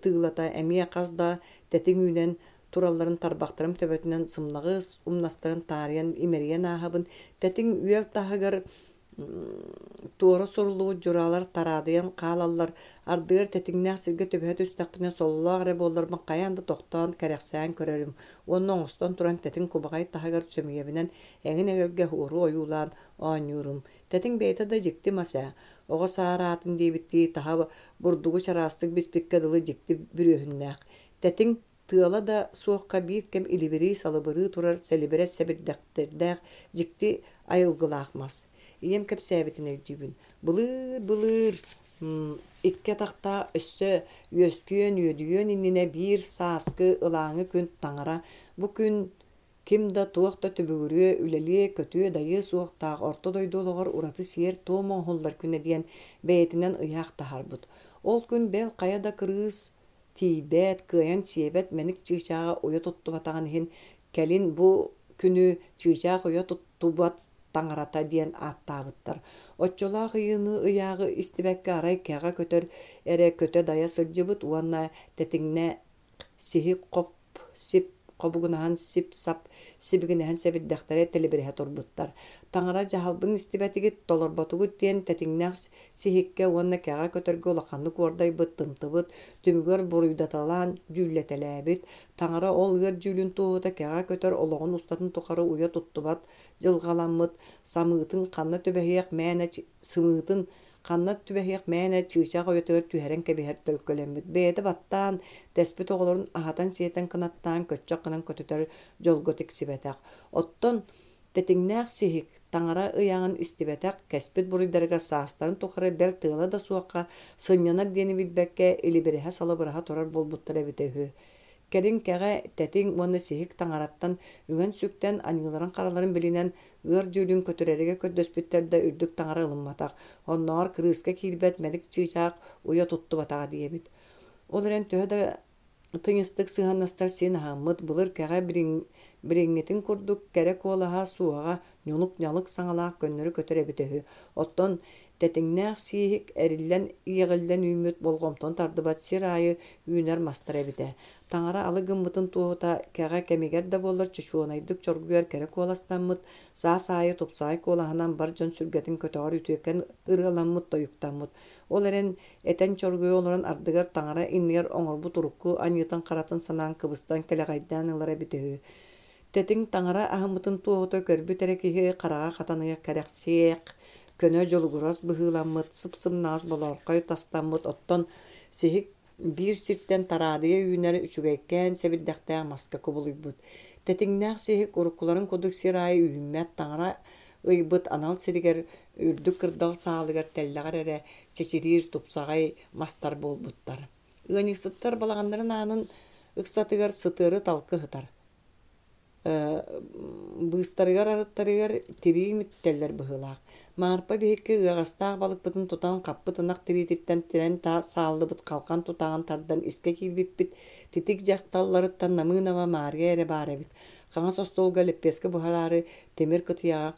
тыылата эмиэ хас да тэтиҥ үүнэн туралларын тарбахтарым төбөтүнэн сымнаҕыс умнастарын таарыйан имэрийэн ааһабын. Тэтиҥ үөл таһыгар Туора суруллубут дьураалар тараадыйан хаалаллар, ардыгар тэтиҥнээх сиргэ түбэһэ түстэхпинэ сололоох эрэ буолларбын хайаан да тохтоон кэрэхсээн көрөрүм уонна оҥостон туран тэтиҥ кубаҕай таһыгар сөмүйэбинэн эҥин-эгэлгэ оһуору ойуулаан оонньуурум. Тэтиҥ бэйэтэ да дьикти мас ээ, оҕо саараатын диэбиттии таһа бурдугу чараастык биспиккэ дылы дьикти бүрүөһүннээх. Тэтиҥ тыала да суохха биир кэм илибирии-салыбырыы турар сэлибирэс сэбирдэхтэрдээх дьикти айылгылаах мас. Ийэм кэпсээбитин өйдүүбүн. Былыыр-былыр икки атахтаах өссө үөскүөн үөдүйүөн иннинэ биир сааскы ылааҥы күн таҥара бу күн ким да туох да түбүгүрүө, үлэлиэ, көтүө-дайыа суохтаах орто дойду олоҕор ураты сиэр-туом оҥоһуллар күнэ диэн бэйэтинэн ыйаах таһаарбыт. Ол күн бэл хайа да кырыыс тиийбэт, кыайан сиэбэт мэник чыычааҕа уйа туттубатаҕын иһин, кэлин бу күнү чыычаах уйа туттубат таҥарата диэн ааттаабыттар. Оччолоох ыйыыны ыйааҕы истибэккэ арай кэҕэ көтөр эрэ көтө-дайа сылдьыбыт уонна тэтиҥнэ сиһи хоп-сип хобугунаһан сип-сап сибигинэһэн сэбирдэхтэрэ тэлибирэһэ турбуттар. Таҥара дьаһалбын истибэтигит, толорботугут диэн тэтиҥнээх сиһиккэ уонна кэҕэ көтөргө улаханнык уордайбыт, тымтыбыт, түмүгэр буруйдаталаан дьүүллэтэлээбит. Таҥара ол ыар дьүүлүн туоһута кэҕэ көтөр олоҕун устатын тухары уйа туттубат дьылҕаламмыт, самыытын ханна түбэһиэх мээнэ сымыытын Ханна түбэһиэх мээнэ чыычаах уйатыгар түһэрэн кэбиһэр төлкөлөммүт, бэйэтэ баттаан, тэспит оҕолорун аһатан-сиэтэн кынаттаан көччөх гынан көтүтэр дьолго тиксибэтэх. Оттон тэтиҥнээх сиһик, таҥара ыйааҕын истибэтэх, кэспит буруйдарыгар саастарын тухары бэл тыала да суохха сынньанар диэни билбэккэ илибирэһэ-салыбыраһа турар буолбуттара эбитэ үһү. Кэлин кэҕэ, тэтиҥ уонна сиһик таҥараттан үҥэн-сүктэн, аньыыларын-хараларын билинэн, ыар дьүүлүн көтүрэригэр көрдөспүттэр да үрдүк таҥара ылымматах, оннооҕор кырыыска киирбэт мэник чыычаах уйа туттубатаҕа диэбит. Ол эрэн төһө да тыйыстык сыһыаннастар син аһаммыт, былыр кэҕэ билиҥҥитин курдук кэрэ куолаһа суоҕа ньулук-ньалык саҥалаах көннөрү көтөр эбитэ үһү. Оттон тэтиҥнээх сииһик эриллэн иэҕиллэн үүммүт болҕомтону тардыбат сир аайы үүнэр мастар эбитэ. Таҥара алы гыммытын туоһута кэҕэ кэмигэр да буоллар чочуонайдык чоргуйар кэрэ куоластаммыт, саас аайы тупсаҕай куолаһынан бар дьон сүргэтин көтөҕөр үтүөкэн ырыаламмыт, тойуктаммыт. Ол эрэн этэн чоргуйа олорон ардыгар таҥара иннигэр оҥорбут урукку аньыытын-харатын санаан кыбыстан кэлэҕэйдээн ылара эбитэ үһү. Тэтиҥ таҥара аһыммытын туоһута көрбүт эрэ киһи хараҕа хатаныах кэрэхсиэх, көнө дьулугурас быһыыламмыт, сып-сымнаҕас болоорхой тастаммыт, оттон сиһик биир сиртэн тараадыйа үүнэр үчүгэйкээн сэбирдэхтээх маска кубулуйбут. Тэтиҥнээх сиһик уруккуларын курдук сир аайы үүммэт таҥара ыйбыт анал сиригэр үрдүк кырдал саалыгар тэллэҕэр эрэ чэчириир тупсаҕай мастар буолбуттар. Ыанньыксыттар балаҕаннарын аанын ыксатыгар сытыары талкы сытар. Быыстарыгар арыттарыгар тирии мүттэллэр быһыылаах. Маарпа биһикки ыаҕастаах балыкпытын тутан хаппыт ынах тириититтэн тирэн сааллыбыт халхан тутаҕын тардан искэ киирбиппит. Титик дьахталларыттан Намыынова Маарыйа эрэ баар эбит. Хаҥас остуолга лэппиэскэ буһараары тимир кытыйаҕа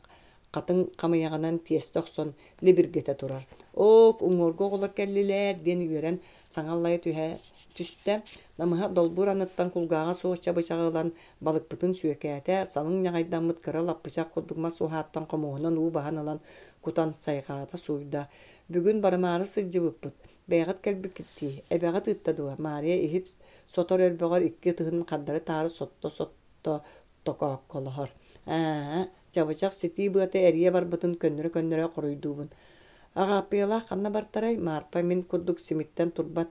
хатыҥ хамыйаҕынан тиэстэ охсон либиргэтэ турар. Оок, уҥуоргу оҕолор кэллилээр диэн үөрэн саҥа аллайа түһэ түстэ. Намыһах долбуур аныттан кулгааҕа суох чабычаҕы ылан балыкпытын сүөкээтэ, салыҥ ньаҕайдаммыт кыра лаппычах курдук мас уһааттан хомуоһунан уу баһан ылан кутан сайҕаата, сууйда. Бүгүн барымаары сылдьыбыппыт. Бэйэҕит кэлбиккит дии. Эбэҕит ыытта дуо? Маарыйа иһит сотор өрбөҕөр икки ытыһын хардары-таары сотто-сотто токоокколоһор. Аа, чабычах ситии быата эрийэ барбытын көннөрө-көннөрө хоруйдуубун. Аҕааппыйалаах ханна бартарай, Маарпа мин курдук симиттэн турбат.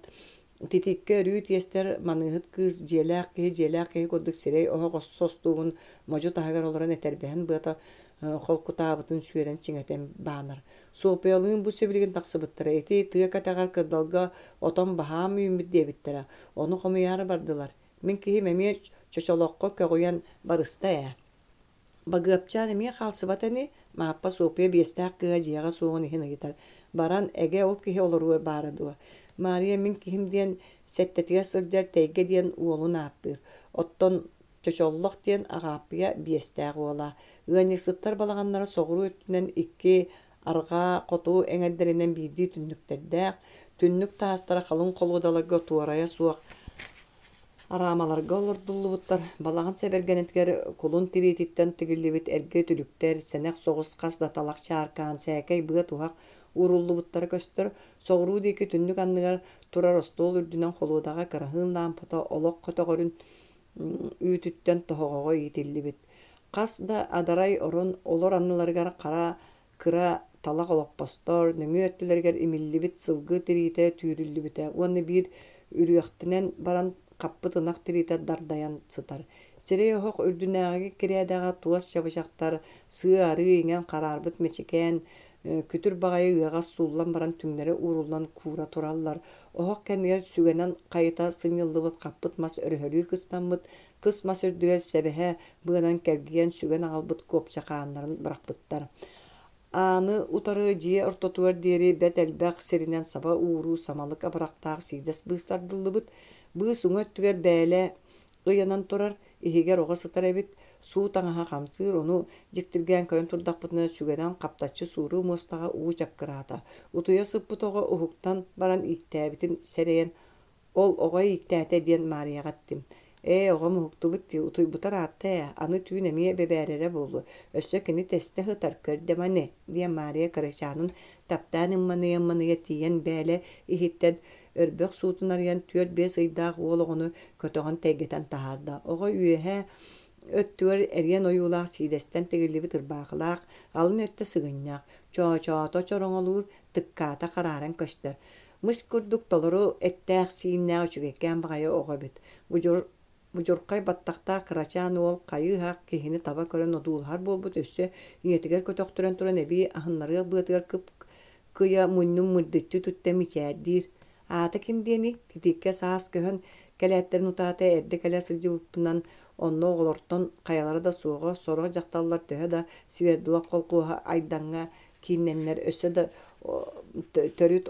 Титииккэ өрүү тиэстэр маныыһыт кыыс дьиэлээх киһи дьиэлээх киһи курдук сирэй оһох состуугун модьу таһыгар олорон этэрбэһин быата холкутаабытын сүөрэн чиҥэтэн баанар. Суоппуйалыын бу сибилигин тахсыбыттара. Ити тыа кэтэҕэр кырдалга отон баһаам үүммүт диэбиттэрэ. Ону хомуйаары бардылар. Мин киһим эмиэ чочолоххо көҕүйэн барыста ээ. Багыапчаан эмиэ хаалсыбат ини, Мааппа Суоппуйа биэстээх кыыһа дьиэҕэ суоҕун иһин ыйытар. Баран, эгэ ол киһи олоруо баара дуо? Маарыйа мин киһим диэн сэттэтигэр сылдьар Тэйгэ диэн уолун ааттыыр. Оттон Чочоллох диэн Аҕааппыйа биэстээх уола. Ыанньыксыттар балаҕаннара соҕуруу өттүнэн икки арҕаа хоту эҥэрдэринэн биирдии түннүктэрдээх, түннүк таастара халыҥ холуодаларга туорайа суох. Араамаларга олордуллубуттар. Балаҕан сэбэргэнэтигэр кулун тириититтэн тигиллибит эргэ үтүлүктэр, сэнэх соҕус хас да талах чааркаан, сээкэй быа-туһах ууруллубуттара көстөр. Соҕуруу диэки түннүк анныгар турар остуол үрдүнэн холуодаҕа кыраһыын лаампата олох көтөҕөрүн үүтүттэн тоһоҕоҕо иитиллибит. Хас да адарай орон олор анныларыгар хара кыра талах олоппостор нөҥүө өттүлэригэр имиллибит сылгы тириитэ түүрүллүбүтэ уонна биир үрүөхтэнэн баран хаппыт ынах тириитэ дардайан сытар. Сирэй оһох үрдүнээҕи кирээдэҕэ туос чабычахтар, сыа-арыы иҥэн хараарбыт мэчикээн, күтүр баҕайы ыаҕас сууллан баран түҥнэри ууруллан куура тураллар. Оһох кэннигэр сүгэнэн хайыта сынньыллыбыт хаппыт мас өрөһөлүү кыстаммыт, кыс мас үрдүгэр сэбэһэ быанан кэлгийэн сүгэн аҕалбыт куопчахааннарын бырахпыттар. Ааны утары дьиэ ортотугар диэри бэрт элбэх сиринэн саба ууруу самалык абырахтаах сиидэс быыс тардыллыбыт. Быыс уҥа өттүгэр бээлэ ыйанан турар, иһигэр оҕо сытар эбит, суу таҥаһа хамсыыр, ону дьиктиргээн көрөн турдахпытына сүгэнэн хаптаччы сууруу муостаҕа уу чаккыраата. Утуйа сыппыт оҕо уһуктан баран ииктээбитин сэрэйэн Ол оҕо ииктээтэ диэн Маарыйаҕа эттим. Ээ, оҕом уһуктубут дии, утуйбута ыраатта ээ, аны түүн эмиэ бэбээрэрэ буолуо, өссө кини тэстэ сытар, көрдө маны, диэн Маарыйа кырачаанын таптаан ымманыйа-ымманыйа тиийэн бээлэ иһиттэн өрбөх суутун арыйан түөрт-биэс ыйдаах уол оҕону көтөҕөн тэйгэтэн таһаарда. Оҕо үөһэ өттүгэр эриэн ойуулаах сиидэстэн тигиллибит ырбаахылаах, алын өттө сыгынньах, чоочоото чороҥолуур, тыккаата харааран көстөр. Мыс курдук толору эттээх-сииннээх үчүгэйкээн баҕайы оҕо эбит. Будьур, будьурхай баттахтаах кырачаан уол хайыы-һах киһини таба көрөн одуулаһар буолбут өссө ийэтигэр көтөхтөрөн туран эбии аһыннарыах быатыгар кып-кыйа муннун мырдыччы туттан мичээрдиир. Аата ким диэний? Титииккэ саас көһөн кэлээттэрин утаата эрдэ кэлэ сылдьыбыппынан онно оҕолортон хайалара да суоҕа, сорох дьахталлар төһө да Свердлов колхуоһа Айдаҥҥа кииннэннэр өссө да төрүт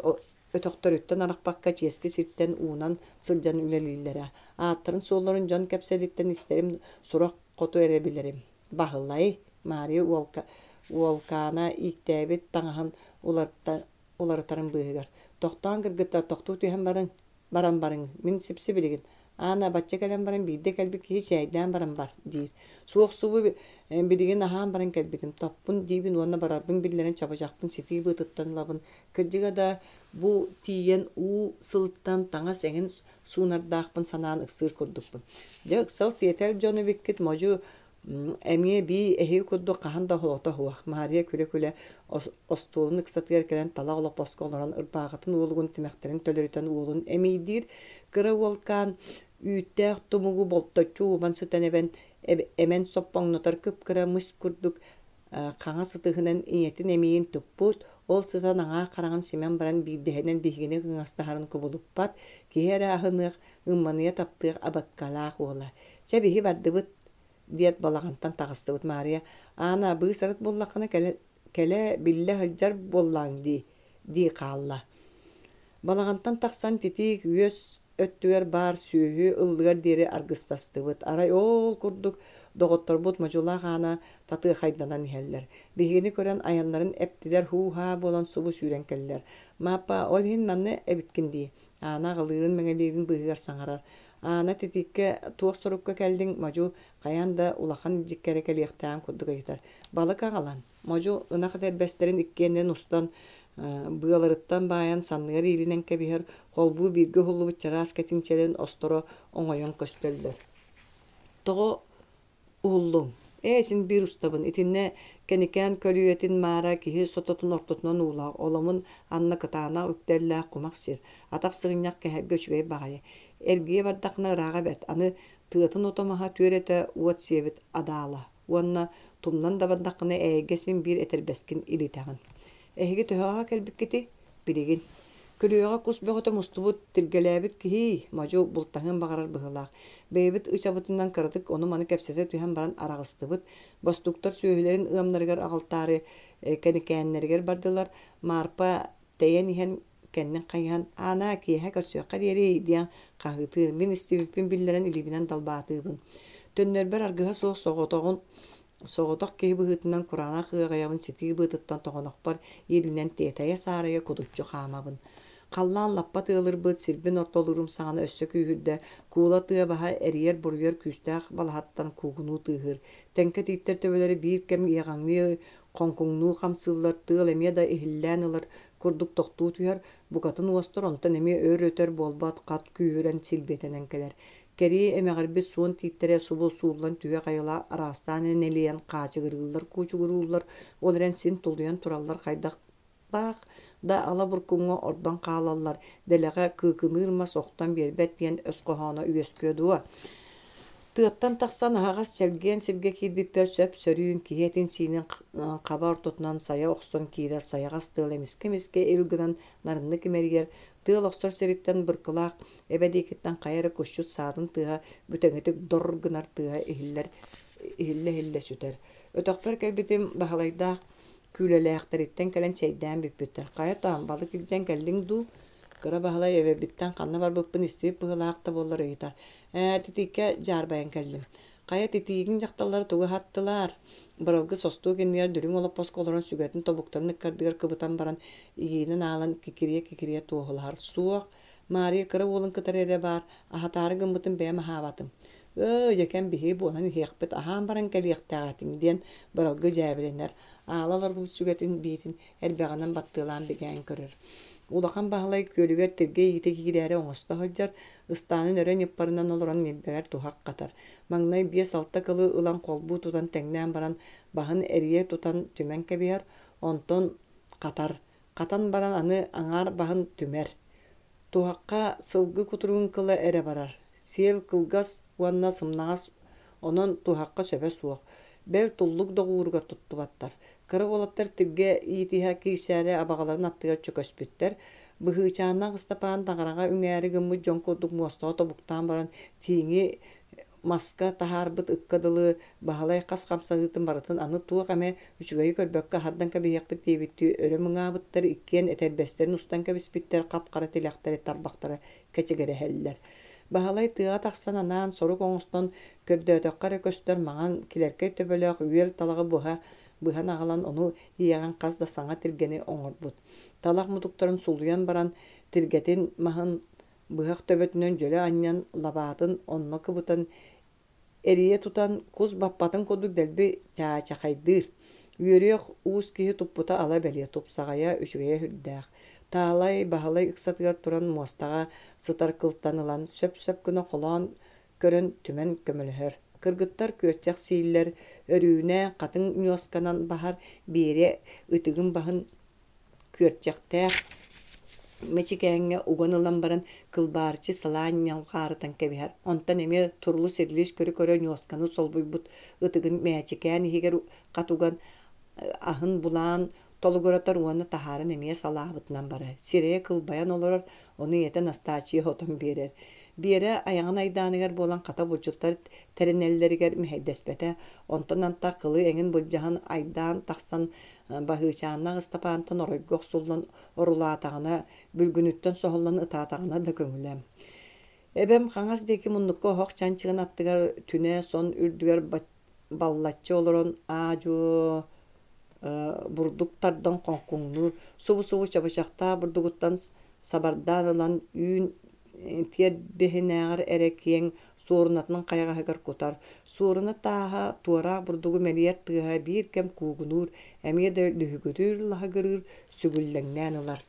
өтөхтөрүттэн арахпакка чиэски сиртэн уунан сылдьан үлэлииллэрэ. Ааттарын-суолларын дьон кэпсэлиттэн истэрим, сурах хоту эрэ билэрим. Баһылай, Маарыйа уолка, уолкаана ииктээбит таҥаһын уларыта, уларытарын быыһыгар, тохтоон кыргыттар тохтуу түһэн барыҥ, баран барыҥ, мин сипси-билигин Аана бачча кэлэн баран биирдэ кэлбит киһи чээйдээн баран бар диир. Суох субу билигин аһаан баран кэлбитим, топпун диибин уонна барарбын биллэрэн чабычахпын ситии быатыттан ылабын. Кырдьыга да, бу тиийэн уу сылыттан таҥас эҥин суунардаахпын санаан ыксыыр курдукпун. Дьэ ыксал-тиэтэл дьон эбиккит модьу Эмиэ бии эһиги курдук хаһан да оһолото суох, Маарыйа күлэ-күлэ остуолун ыксатыгар кэлэн талах олоппоско олорон ырбаахытын уолугун тимэхтэрин төлөрүтэн уолун эмиийдиир, кыра уолкаан үүттээх тумугу болточчу уубан сытан эбэн эмэн соппоҥнотор кып-кыра мыс курдук хаҥас ытыһынан ийэтин эмиийин туппут, ол сытан аҥаар хараҕын симэн баран биирдэһинэн биһигини кыҥастаһарын кубулуппат, киһи эрэ аһыныах, ымманыйа таптыах абаккалаах уола. Чэ, биһи бардыбыт диэт балаҕантан таҕыстыбыт Маарыйа Аана быыс-арыт буллаххына кэлэ, кэлэ биллэ сылдьар буоллааҥ дии дии хаалла. Балаҕантан тахсан титиик үөс өттүгэр баар сүөһү ыллыгар диэри аргыстастыбыт. Арай ол курдук доҕотторбут Модьулаах Аана татыахайданан иһэллэр. Биһигини көрөн айаннарын эптилэр һуу-һаа буолан субу сүүрэн кэллилэр. Мааппа, ол иһин манна эбиккин дии Аана аҕылыырын-мэҥэлиирин быыһыгар саҥарар. Аана титииккэ туох сорукка кэллиҥ, Модьу хайаан да улахан илдьиккэ эрэ кэлиэхтээҕин курдук ыйытар. Балык аҕалан, Модьу ынах этэрбэстэрин иккиэннэрин устан, быаларыттан баайан санныгар иилинэн кэбиһэр, холбуу бииргэ уһуллубут чараас кэтинчэлэрин осторо оҥойон көстөллөр. Тоҕо Уһуллуҥ. Ээ, син биир устабын. Итиннэ Кэникээн көлүйэтин маара киһи сототун ортотунан уулаах, оломун анна кытаанах үктэллээх кумах сир. Атах сыгынньах кэһэргэ үчүгэй баҕайы. Эргийэ бардаххына ырааҕа бэрт. Аны тыатын ото-маһа түөрэтэ уот сиэбит адаала. Уонна тумнан да бардаххына ээйгэ син биир этэрбэскин илитэҕин. Эһиги төһөҕө кэлбиккитий? Билигин күрүөҕэ кус бөҕөтө мустубут, тиргэлээбит киһи модьу бултаһыан баҕарар быһыылаах. Бэйэбит ычабытынан кыратык ону-маны кэпсэтэ түһэн баран араҕыстыбыт. Бостууктар сүөһүлэрин ыамнарыгар аҕалтаары кэникээннэригэр бардылар. Маарпа тэйэн иһэн кэннин хайыһан «Аанаа, киэһэ көрсүөххэ диэри» диэн хаһыытыыр. Мин истибиппин биллэрэн илиибинэн далбаатыыбын. Төннөрбөр аргыһа суох соҕотоҕун Соҕотох киһи быһыытынан кураанах ыаҕайабын ситии быатыттан тоҕонохпор иилинэн тиэтэйэ-саарайа кудуччу хаамабын. Халлаан лаппа тыалырбыт, сирбин ортолуурум саҕана өссө күүһүрдэ, куула тыа баһа эрийэр-буруйар күүстээх балаһаттан куугунуу тыаһыыр. Тэҥкэ тииттэр төбөлөрө биир кэм иэҕэҥнии, хоҥкуҥнуу хамсыыллар, тыал эмиэ да иһиллээн ылар курдук тохтуу түһэр, букатын уостар, онтон эмиэ өр-өтөр буолбат хат күүһүрэн силбиэтэнэн кэлэр. Кэрии эмэҕирбит суон тииттэрэ субу сууллан түһүөх айылаах араастаан энэлийэн хаачыгырыыллар-куучугурууллар, ол эрэн син тулуйан тураллар хайдахтаах да ала буркуҥҥа ордон хаалаллар, дэлэҕэ кыыкыныыр мас охтон биэрбэт диэн өс хоһооно үөскүө дуо? Тыаттан тахсан аһаҕас чэлгиэн сиргэ киирбиппэр сөп-сөрүүн киһи этин-сиинин хаба ортотунан сайа охсон киирэр сайаҕас тыал эмискэ-эмискэ ил гынан нарыннык имэрийэр, тыал охсор сириттэн быркылаах эбэ диэкиттэн хайа эрэ кусчут саатын тыаһа бүтэҥитик дор гынар тыаһа иһиллэр иһиллэ-иһиллэ сүтэр. Өтөхпөр кэлбитим Баһылайдаах Күүлэлээхтэриттэн кэлэн чэйдээн бүппүттэр. Хайа тоом, балык илдьэн кэллиҥ дуу? Кыра Баһылай эбэбиттэн ханна барбыппын истибит быһыылаах да буоллар ыйытар. Ээ, титииккэ дьаарбайан кэллим. Хайа титиигиҥ дьахталлара тугу аһаттылар? Быралгы состуок иннигэр дүлүҥ олоппоско олорон сүгэтин тобуктарын ыккардыгар кыбытан баран, игиинэн аалан кикириэ-кикириэ туоһулаһар. Суох, Маарыйа кыра уолун кытары эрэ баар, аһатаары гыммытын бэйэм аһаабатым. Ыы, дьэкэм биһиги буолан иһиэхпит, аһаан баран кэлиэхтээх этиҥ диэн Быралгы дьээбэлэнэр, аала олорбут сүгэтин биитин эрбэҕинэн баттыалаан бигээн көрөр. Улахан Баһылай күөлүгэр тиргэ иитэ киирээри оҥосто сылдьар, ыстаанын өрө ньыппарынан олорон ньилбэгэр туһах хатар. Маҥнай биэс-алта кылы ылан холбуу тутан тэҥнээн баран, баһын эрийэ тутан түмэн кэбиһэр, онтон хатар. Хатан баран аны аҥаар баһын түмэр. Туһахха сылгы кутуругун кыла эрэ барар, сиэл кылгас уонна сымнаҕас, онон туһахха сөбө суох, бэл туллук доҕууругар туттубаттар. Кыра уолаттар тиргэ иитиһэ киирсээри абаҕаларын аттыгар чөкөспүттэр. Быһыычааннаах Ыстапаан таҥараҕа үҥээри гыммыт дьон курдук муостаҕа тобуктаан баран тииҥи маска таһаарбыт ыкка дылы Баһылай хас хамсаныытын барытын аны туох эмэ үчүгэйи көрбөккө аһардан кэбиһиэхпит диэбиттии өрө мыҥаабыттар, иккиэн этэрбэстэрин устан кэбиспиттэр, хап-хара тилэхтэри тарбахтара кэчигирэһэллэр. Баһылай тыаҕа тахсан анаан сорук оҥостон көрдөөтөххө эрэ көстөр маҥан килэркэй төбөлөөх үөл талаҕы быһа быһан аҕалан ону иэҕэн хас да саҥа тиргэни оҥорбут. Талах мутуктарын сулуйан баран тиргэтин маһын Быһах төбөтүнэн дьөлө анньан, лабаатын онно кыбытан, эрийэ тутан, кус баппатын курдук дэлби чаачахайдыыр. Үөрүөх уус киһи туппута ала бэлиэ, тупсаҕайа, үчүгэйэ сүрдээх. Таалай, Баһылай ыксатыгар туран муостаҕа сытар кылтан ылан, сөп-сөп гына холоон көрөн түмэн көмөлөһөр. Кыргыттар күөрчэх сииллэр, Өрүүнэ хатыҥ ньуосканан баһар, Биэрэ ытыгын баһын күөрчэхтээх мэчикээҥҥэ уган ылан баран кылбаарчы салаан ньалҕаарытан кэбиһэр. Онтон эмиэ турулус-эрилис көрө-көрө ньуосканы солбуйбут ытыгын мээчикээн иһигэр хат уган аһын булаан толугуратар уонна таһааран эмиэ салаабытынан барар. Сирэйэ кылбайан олорор, ону ийэтэ Настааччыйа отон биэрэр. Биэрэ айаҕын айдааныгар буолан хата булчуттар тэринэллэригэр мэһэйдэспэтэ. Онтон антах кылы эҥин былдьаһан айдаан тахсан Баһыычааннаах Ыстапаантан оройго охсуллан орулаатаҕына, бүлгүнүттэн соһуллан ытаатаҕына да көҥүлэ. Эбэм хаҥас диэки муннукка оһох чанчыгын аттыгар түнэ сон үрдүгэр баллаччы олорон аа-дьуо бурдук тардан хоҥкуҥнуур, субу-субу чабычахтаах бурдугуттан сабардаан ылан үүн тиэрбэһинээҕэр эрэ киэҥ суорунатын хайаҕаһыгар кутар. Суоруна тааһа туораах бурдугу мэлийэр тыаһа биир кэм куугунуур, эмиэ да лүһүгүрүүр-лаһыгырыыр, сүгүллэҥнээн ылар.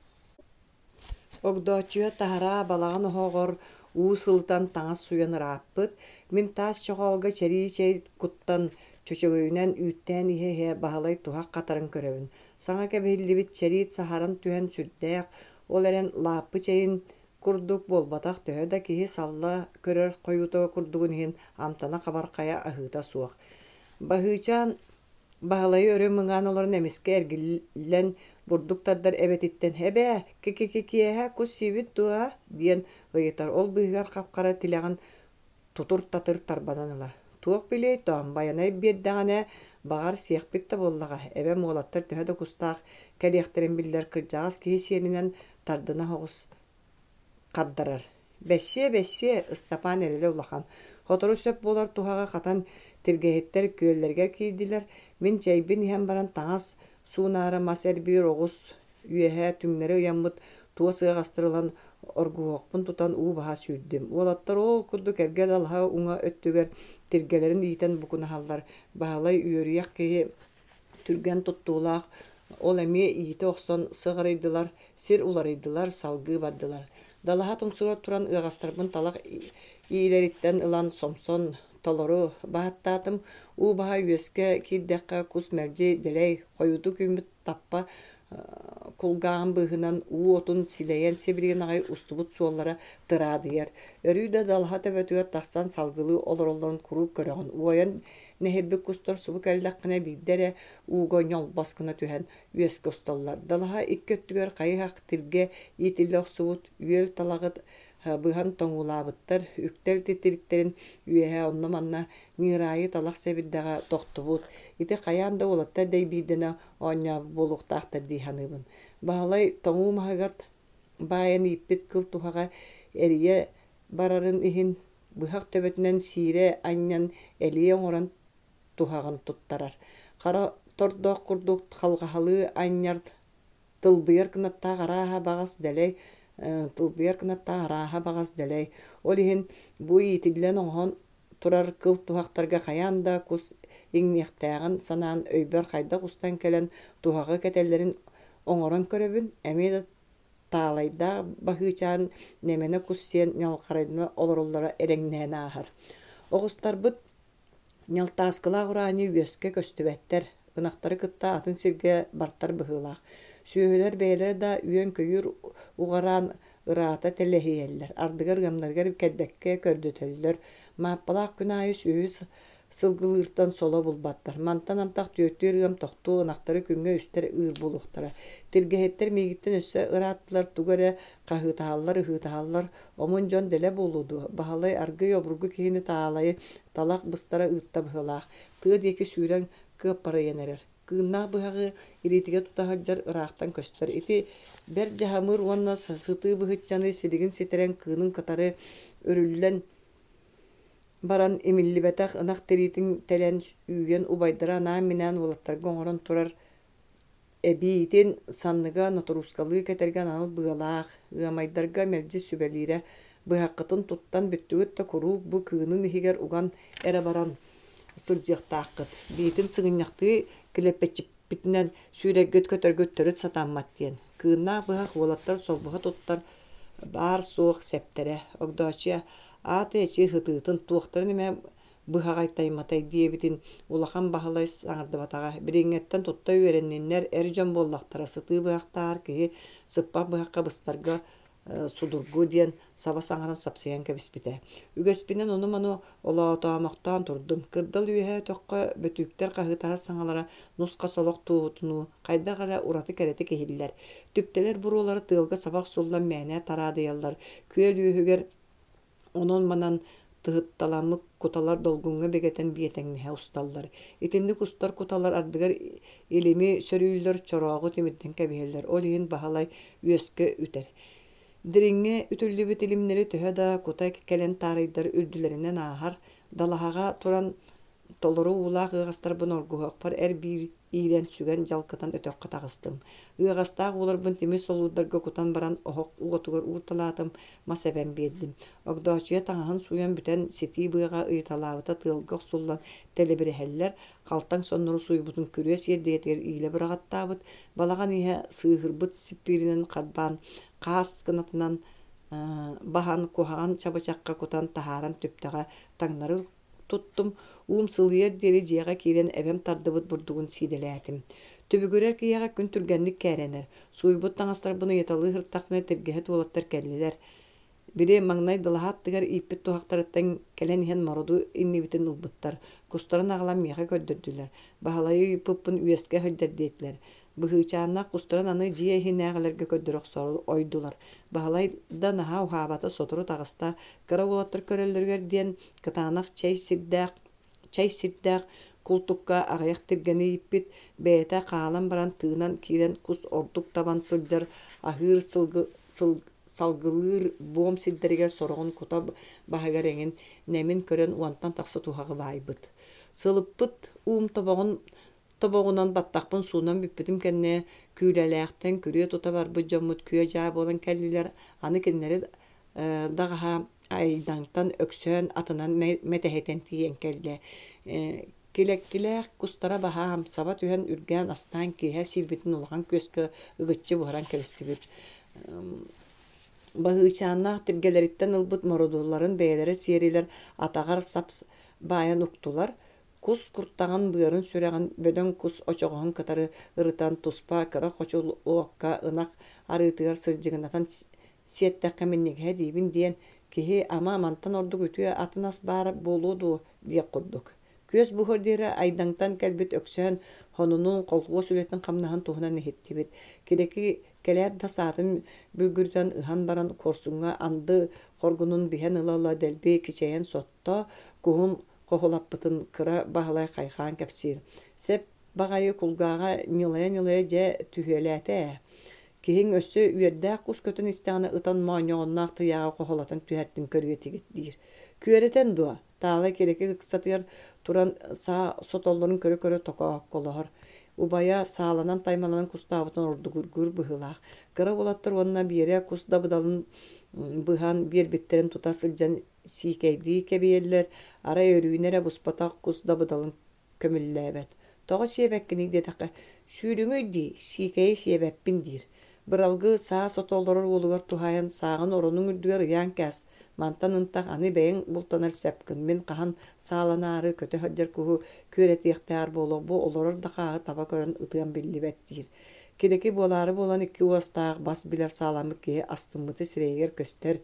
Огдооччуйа таһараа балаҕан оһоҕор уу сылытан таҥас сууйан ырааппыт, мин таас чохоолго чэрии чэй куттан, чөчөгөйүнэн үүттээн иһэ-иһэ Баһылай туһах хатарын көрөбүн. Саҥа кэбиһиллибит чэриит саһаран түһэн сүрдээх, ол эрэн лааппы чэйин курдук буолбатах төһө да киһи салла көрөр хойуута курдугун иһин амтана хабархайа аһыыта суох. Баһыычаан Баһылайы өрө мыҥаан олорон эмискэ эргиллэн бурдук тардар эбэтиттэн «Эбээ, кики-киэһэ кус сиибит дуо?» диэн ыйытар. Ол быыһыгар хап-хара тилэҕин тутур-татыр тарбанан ылар. Туох билиэй тоом, Байанай биэрдэҕинэ, баҕар, сиэхпит да буоллаҕа. Эбэм уолаттар төһө да кустаах кэлиэхтэрин биллэр кырдьаҕас киһи сиэнинэн тардына соҕус хардарар. Бэссиэ, бэссиэ, Ыстапаан эрэлэ улахан. Сотору сөп буолар туһаҕа хатан тиргэһиттэр күөллэригэр киирдилэр. Мин чэйбин иһэн баран таҥас суунаары мас эрбиир оҕус үөһэ түҥнэри ыйаммыт Туос ыаҕастары ылан оргуһуохпун тутан уу баһа сүүрдүм. Уолаттар ол курдук эргэ далаһа уҥа өттүгэр тиргэлэрин иитэн букунаһаллар. Баһылай үөрүйэх киһи түргэн туттуулаах, ол эмиэ иитэ охсон сыҕарыйдылар, сир уларыйдылар, салгыы бардылар. Далаһа тумсугар туран ыаҕастарбын талах иилэриттэн ылан сомсон толору баһаттаатым. Уу баһа үөскэ киирдэххэ кус мэлдьи дэлэй, хойутук үүммүт таппа кулгааҕын быыһынан уу отун силэйэн сибилигин аҕай устубут суоллара тыраадыйар. Өрүү да далаһа төбөтүгэр тахсан салгылыы олороллорун куруук көрөҕүн. Уойан нэһирбит кустар субу кэллэххинэ биирдэ эрэ ууга ньолбос гына түһэн үөскэ усталлар. Далаһа икки өттүгэр хайы-һах тиргэ иитиллэ охсубут үөл талаҕы быһан тоҥуулаабыттар, үктэл титириктэрин үөһэ онно-манна ньыыраайы талах сэбирдэҕэ тохтубут. Ити хайаан да уолаттар дэйбиирдэнэ оонньообут буолуохтаахтар дии саныыбын. Баһылай тоҥуу маһыгар баайан ииппит кыл туһаҕа эрийэ барарын иһин быһах төбөтүнэн сиирэ анньан элиэ оҥорон туһаҕын туттарар. Хара тордоох курдук халҕаһалыы анньар тылбыйар кынаттаах арааһа баҕас дэлэй тылбыйар кынаттаах арааһа баҕас дэлэй. Ол иһин бу иитиллэн оҥоһон турар кыл туһахтарга хайаан да кус иҥниэхтээҕин санаан өйбөр хайдах устан кэлэн туһаҕы кэтэллэрин оҥорон көрөбүн. Эмиэ да Таалайдаах Баһыычаан нэмэнэ кус сиэн ньалҕарайдана олороллоро эрэҥнээн ааһар. Оҕустарбыт Ньалтааскылаах ураанньы үөскэ көстүбэттэр, ынахтары кытта атын сиргэ бартар быһыылаах. Сүөһүлэр бэйэлэрэ да үөн-көйүүр уҕараан ыраата тэлэһийэллэр, ардыгар ыамнарыгар кэлбэккэ көрдөтөллөр. Мааппалаах күн аайы сүөһү сылгылыыртан соло булбаттар. Мантан антах түөртүүр ыам тохтуо, ынахтары күҥҥэ үстэр ыыр буолуохтара. Тиргэһиттэр миигиттэн өссө ырааттылар, тугу эрэ хаһыытаһаллар, ыһыытаһаллар. Омун дьон дэлэ буолуо дуо, Баһылай аргыый обургу киһини таалайы талах быстара ыытта быһыылаах. Тыа диэки сүүрэн кыаппарыйан эрэр. Кыыннаах быһаҕы илиитигэр тута сылдьар ыраахтан көстөр. Ити бэрт дьаһамыыр уонна сытыы быһыччаны силигин ситэрэн кыынын кытары үрүллэн баран имиллибэтэх ынах тириитин тэлэн үүйэн убайдара анаан-минээн уолаттарга оҥорон турар эбиитин санныга нотуруускалыы кэтэргэ анал быалаах, ыамайдарга мэлдьи сүбэлиирэ быһаххытын туттан бүттүгүт да куруук бу кыынын иһигэр уган эрэ баран сылдьыахтааххыт, биитин сыгынньахтыы килэппэччиппитинэн сүүрэргит-көтөргүт төрүт сатаммат диэн. Кыыннаах быһах уолаттар солбуһа туттар баар-суох сэптэрэ. Огдооччуйа аата эчи ытыытын туохтарын эмэ быһаҕайтайматай диэбитин Улахан Баһылай саҥардыбатаҕа. Билиҥҥэттэн тутта үөрэнниннэр, эр дьон буоллахтара, сытыы быһахтааҕар киһи сыппах быһахха быстарга судургу диэн саба саҥаран сапсыйан кэбиспитэ. Үгэспинэн ону-маны олоотоомохтоон турдум. Кырдал үөһэ өтөххө бөтүүктэр хаһыытаһар саҥалара нус-хас олох туоһутунуу хайдах эрэ ураты кэрэтик иһиллэр. Түптэлэр буруолара тыалга саба охсуллан мээнэ тараадыйаллар. Күөл үөһүгэр Онон-манан тыһытталаммыт куталар долгуҥҥа бигэтэн биэтэҥнэһэ усталлар. Итинник устар куталар ардыгар илими сөрүүллэр, чорооҕу тимирдэн кэбиһэллэр. Ол иһин Баһылай үөскэ үтэр. Дириҥҥэ үтүллүбүт илимнэри төһө да кута кэлэн таарыйдар үрдүлэринэн ааһар, далаһаҕа туран толору уулаах ыаҕастарбын оргуһуохпар эр-биир иилэн сүгэн дьалкытан өтөххө таҕыстым. Ыаҕастаах ууларбын тимир солуурдарга кутан баран оһох уотугар уурталаатым, мас эбэн биэрдим. Огдооччуйа таҥаһын сууйан бүтэн ситии быаҕа ыйыталаабыта тыалга охсуллан тэлибирэһэллэр, халтаҥ соннору сууйбутун күрүө сиэрдийэтигэр иилэ быраҕаттаабыт, балаҕан иһэ сыыһырбыт сиппииринэн харбаан, хаас кынатынан баһан куһаҕан чабычахха кутан таһааран түптэҕэ таҥнары туттум, уум сылыйар диэри дьиэҕэ киирэн эбэм тардыбыт бурдугун сиидэлээтим. Түбүгүрэр киһиэхэ күн түргэнник кээрэнэр. Сууйбут таҥастарбын ыйыталыы сырыттахпына тиргэһит уолаттар кэллилэр. Били маҥнай далаһа аттыгар ииппит туһахтарыттан кэлэн иһэн мороду иннибитин ылбыттар. Кустарын аҕалан миэхэ көрдөрдүлэр. Баһылайы ыйыппыппын үөскэ сылдьар диэтилэр. Быһыычааннаах кустарын аны дьиэ иһинээҕилэргэ көрдөрө охсоору ойдулар. Баһылай да наһаа уһаабата сотору таҕыста, кыра уолаттар көрөллөрүгэр диэн кытаанах чэй сирдээх чэй сирдээх култукка аҕыйах тиргэни ииппит, бэйэтэ хаалан баран тыынан киирэн кус ордук табан сылдьар аһыыр сылгы сыл, салгылыыр буом сирдэригэр сороҕун кута баһыгар эҥин нэмин көрөн уонтан тахса туһаҕы баайбыт. Сылыппыт уум тобоҕун. тобоҕунан баттахпын суунан бүппүтүм кэннэ, Күүлэлээхтэн күрүө тута барбыт дьоммут күө-дьаа буолан кэллилэр. Аны кинилэри даҕаһа Айдаҥтан Өксөөн атынан мэтэһитэн тиийэн кэллэ. Килэккилээх кустара баһаам, саба түһэн үргээн астаан киэһэ сиирбитин улахан күөскэ ыгыччы буһаран кэбистибит. Баһыычааннаах тиргэлэриттэн ылбыт мородулларын бэйэлэрэ сиэрилэр атаҕар сап баайан уктулар, Кус куртаҕын быарын-сүрэҕин бөдөҥ кус очоҕоһун кытары ырытан туспа кыра хочулуокка ынах арыытыгар сырдьыгынатан сиэттэххэ минньигэһэ диибин диэн, киһи ама мантан ордук үтүө атын ас баар буолуо дуо диэх курдук. Күөс буһуор диэри Айдаҥтан кэлбит Өксөөн сонунун, колхуос үлэтин-хамнаһын туһунан иһиттибит. Килэки кэлээт да саатын бүлгүрүтэн ыһан баран куорсуҥҥа анды хоргунун биһэн ыла-ыла дэлби кичэйэн сотто, куһун хоһулаппытын Кыра Баһылай хайҕаан кэпсиир: «Сэп баҕайы кулгааҕа ньылайа-ньылайа дьэ түһүөлээтэ ээ. Киһиҥ өссө үөрдээх кус көтөн истэҕинэ ытан моонньоҕонноох тыйааҕы хоһулатан түһэртин көрүө этигит» диир. «Күөрэтэн дуо?» Таалай килэки ыксатыгар туран саа сотоллорун көрө-көрө токоокколоһор. Убайа сааланан-таймаланан кустаабытын ордугургуур быһыылаах. Кыра уолаттар уонна Биэрэ кус дабыдалын быһан биэрбиттэрин тута сылдьан сиикэйдии кэбийэллэр, арай Өрүүнэ эрэ буспатах кус дабыдалын көмүллээбэт. Тоҕо сиэбэккиний диэтэххэ, сүүрүҥүй дии, сиикэйи сиэбэппин диир. Быралгы саа сото олорор уолугар туһаайан сааҕын оронуҥ үрдүгэр ыйаан кээс, мантан ынтах аны бэйэҥ бултанар сэпкын, мин хаһан сааланаары көтө сылдьар куһу күөрэтиэхтээҕэр буолуох бу олорор да хааһы таба көрөн ытыам биллибэт диир. Килэки буолаары буолан икки уостаах бас билэр сааламмыт киһи астыммыты сирэйигэр көстөр,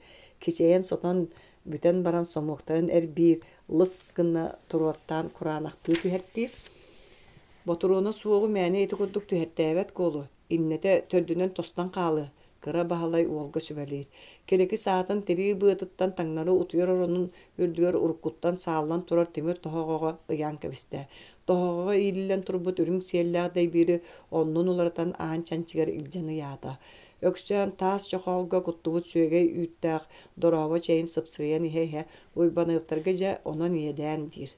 кичэйэн сотон бүтэн баран сомуоктарын эрбиир, лыс гына туруортаан кураанахтыы түһэртиир. Ботуруона суоҕу мээнэ ити курдук түһэртээбэт куолу, иннэтэ төрдүнэн тостон хаалыа, Кыра Баһылай уолга сүбэлиир. Килэки саатын тирии быатыттан таҥнары утуйар оронун үрдүгэр уруккуттан сааллан турар тимир тоһоҕоҕо ыйаан кэбистэ. Тоһоҕоҕо иилиллэн турбут үрүҥ сиэллээх дэйбиири оннун уларытан аан чанчыгар илдьэн ыйаата. Өксөөн таас чохоолго куттубут сүөгэй үүттээх дорообо чэйин сыпсырыйан иһэ-иһэ Уйбаныаптарга дьэ онон иэдээн диир.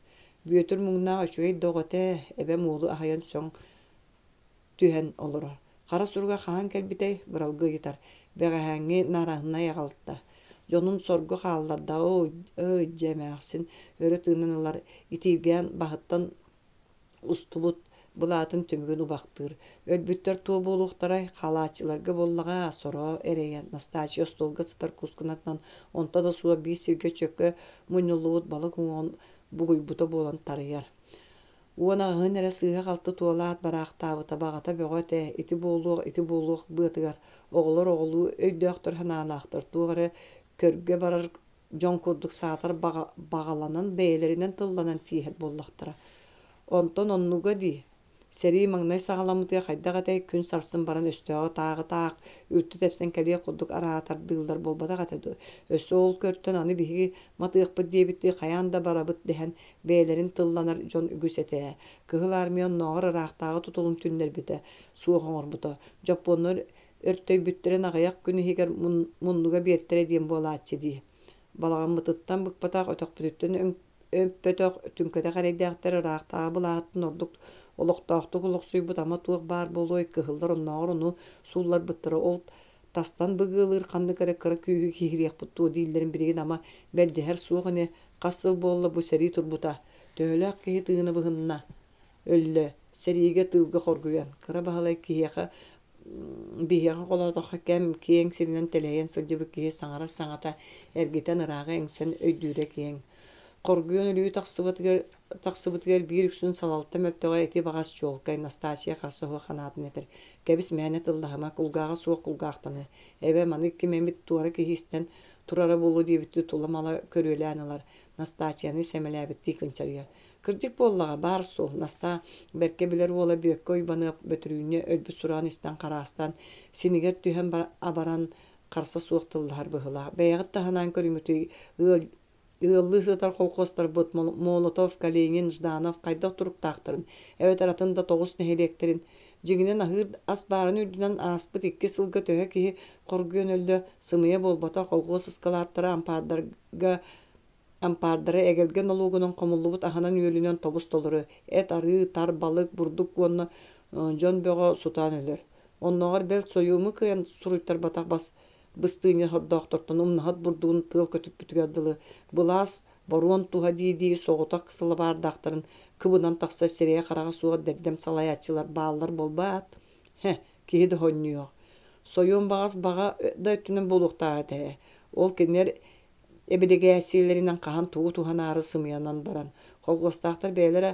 Бүөтүр муҥнаах үчүгэй да оҕо этэ, эбэм уолу аһыйан сөҥ түһэн олорор. Хара суруга хаһан кэлбитэй? Быралгы ыйытар. Бэҕэһээҥҥи наараһынай аҕалта. Дьонун сорго хаалларда оо, дьэ эмээхсин өрө тыынан ылар, итииргээн баһыттан устубут былаатын түмүгүн убахтыыр. Өлбүттэр туо буолуохтарай, хаалааччыларга буоллаҕа, сороо эрэйэ Настааччыйа остуолга сытар кускунатынан онто да суох биир сиргэ чөкө мунньуллубут балык уҥуоҕун бугуйбута буолан тарыйар. 18-ын эрэ сыыһа-халты туолаат бараахтаабыта баҕата бөҕө этэ, ити буолуох, ити буолуох быатыгар оҕолор оҕолуу өйдөөхтөр-санаалаахтар туох эрэ көргө барар дьон курдук саатар баҕаланан бэйэлэринэн тылланан тииһэр буоллахтара. Онтон оннуга дии, сэрии маҥнай саҕаламмытыгар хайдах этэй күн сарсын баран өстөөҕү тааҕы-таах үлтү тэпсэн кэлиэх курдук араатардыыллар буолбатах этэ дуо? Өссө ол көртөн аны биһиги матыахпыт диэбиттии хайаан да барабыт дэһэн бэйэлэрин тылланар дьон үгүс этэ. Кыһыл Армия оннооҕор ыраахтааҕы тутулун түннэрбитэ, суох оҥорбута. Дьоппуоннар өртөйбүттэрин аҕыйах күн иһигэр муннуга биэртэрэ диэн буолааччы дии. Балаҕаммытыттан быкпатах, өтөхпүтүттэн өппөтөх, түҥкэтэх эрэйдээхтэр ыраахтааҕы былааһыттан ордук олохтоохтук олохсуйбут ама туох баар буолуой, кыһыллар оннооҕор ону суулларбыттара ол тастан быгыалыыр ханнык эрэ кыра күүһү киһилиэхпит дуо дииллэрин билигин ама мэлдьэһэр суох ини, хас сыл буолла бу сэрии турбута, төһөлөөх киһи тыына быһынна, өллө, сэриигэ тыылга хоргуйан, Кыра Баһылай киһиэхэ биһиэхэ холоотоххо кэм киэҥ сиринэн тэлэһийэн сылдьыбыт киһи саҥарар саҥата эргитэн ырааҕы эҥсэн өйдүүрэ киэҥ. Хоргуйан өлүү тахсыбытыгар, тахсыбытыгар биир үксүн салалта мөлтөҕө ити баҕас чуолкай Настааччыйа харса суох санаатын этэр. Кэбис мээнэ тыллаһыма, кулгааҕа суох кулгаахтаныа. Эбэ маны ким эмит туора киһи истэн турара буолуо диэбиттии тула-мала көрүөлээн ылар, Настааччыйаны сэмэлээбиттии кынчарыйар. Кырдьык буоллаҕа, баар суол, Настаа бэркэ билэр уола Бүөккэ Уйбаныап Бөтүрүүнньэ өлбүт сураҕын истэн хараастан, синигэр түһэн абаран, харса суох тыллаһар быһыылаах. Бэйэҕит да санаан көрүҥҥүтүй, ыал ыаллыы сытар холкуостарбыт Молотов, Калинин, Жданов хайдах туруктаахтарын, эбэтэр атын да тоҕус нэһилиэктэрин дьиҥинэн аһыыр ас баарын үрдүнэн ааспыт икки сылга төһө киһи хоргуйан өллө, сымыйа буолбатах, холхуос ыскалааттара ампаардарга. Ампаардара эгэлгэ нолуогунан хомуллубут аһынан-үөлүнэн тобус-толору, эт, арыы, тар, балык, бурдук уонна дьон бөҕө сутаан өлөр. Оннооҕор бэл сойуому кыайан суруйтарбатах бас быстыынньа сордоохтортон умнаһыт бурдугун тыал көтүппүтүгэр дылы былаас боруон туһа дии-дии соҕотох сылабаардаахтарын кыбынан тахсар сирэйэ-хараҕа суох дэрдэм салайааччылар бааллар буолбаат? Һэ, киһи да хонньуох. Сойуом баҕас баҕа да өттүнэн буолуохтаах этэ ээ. Ол кинилэр эбилигээссийэлэринэн хаһан тугу туһанаары сымыйанан баран, колхуостаахтар бэйэлэрэ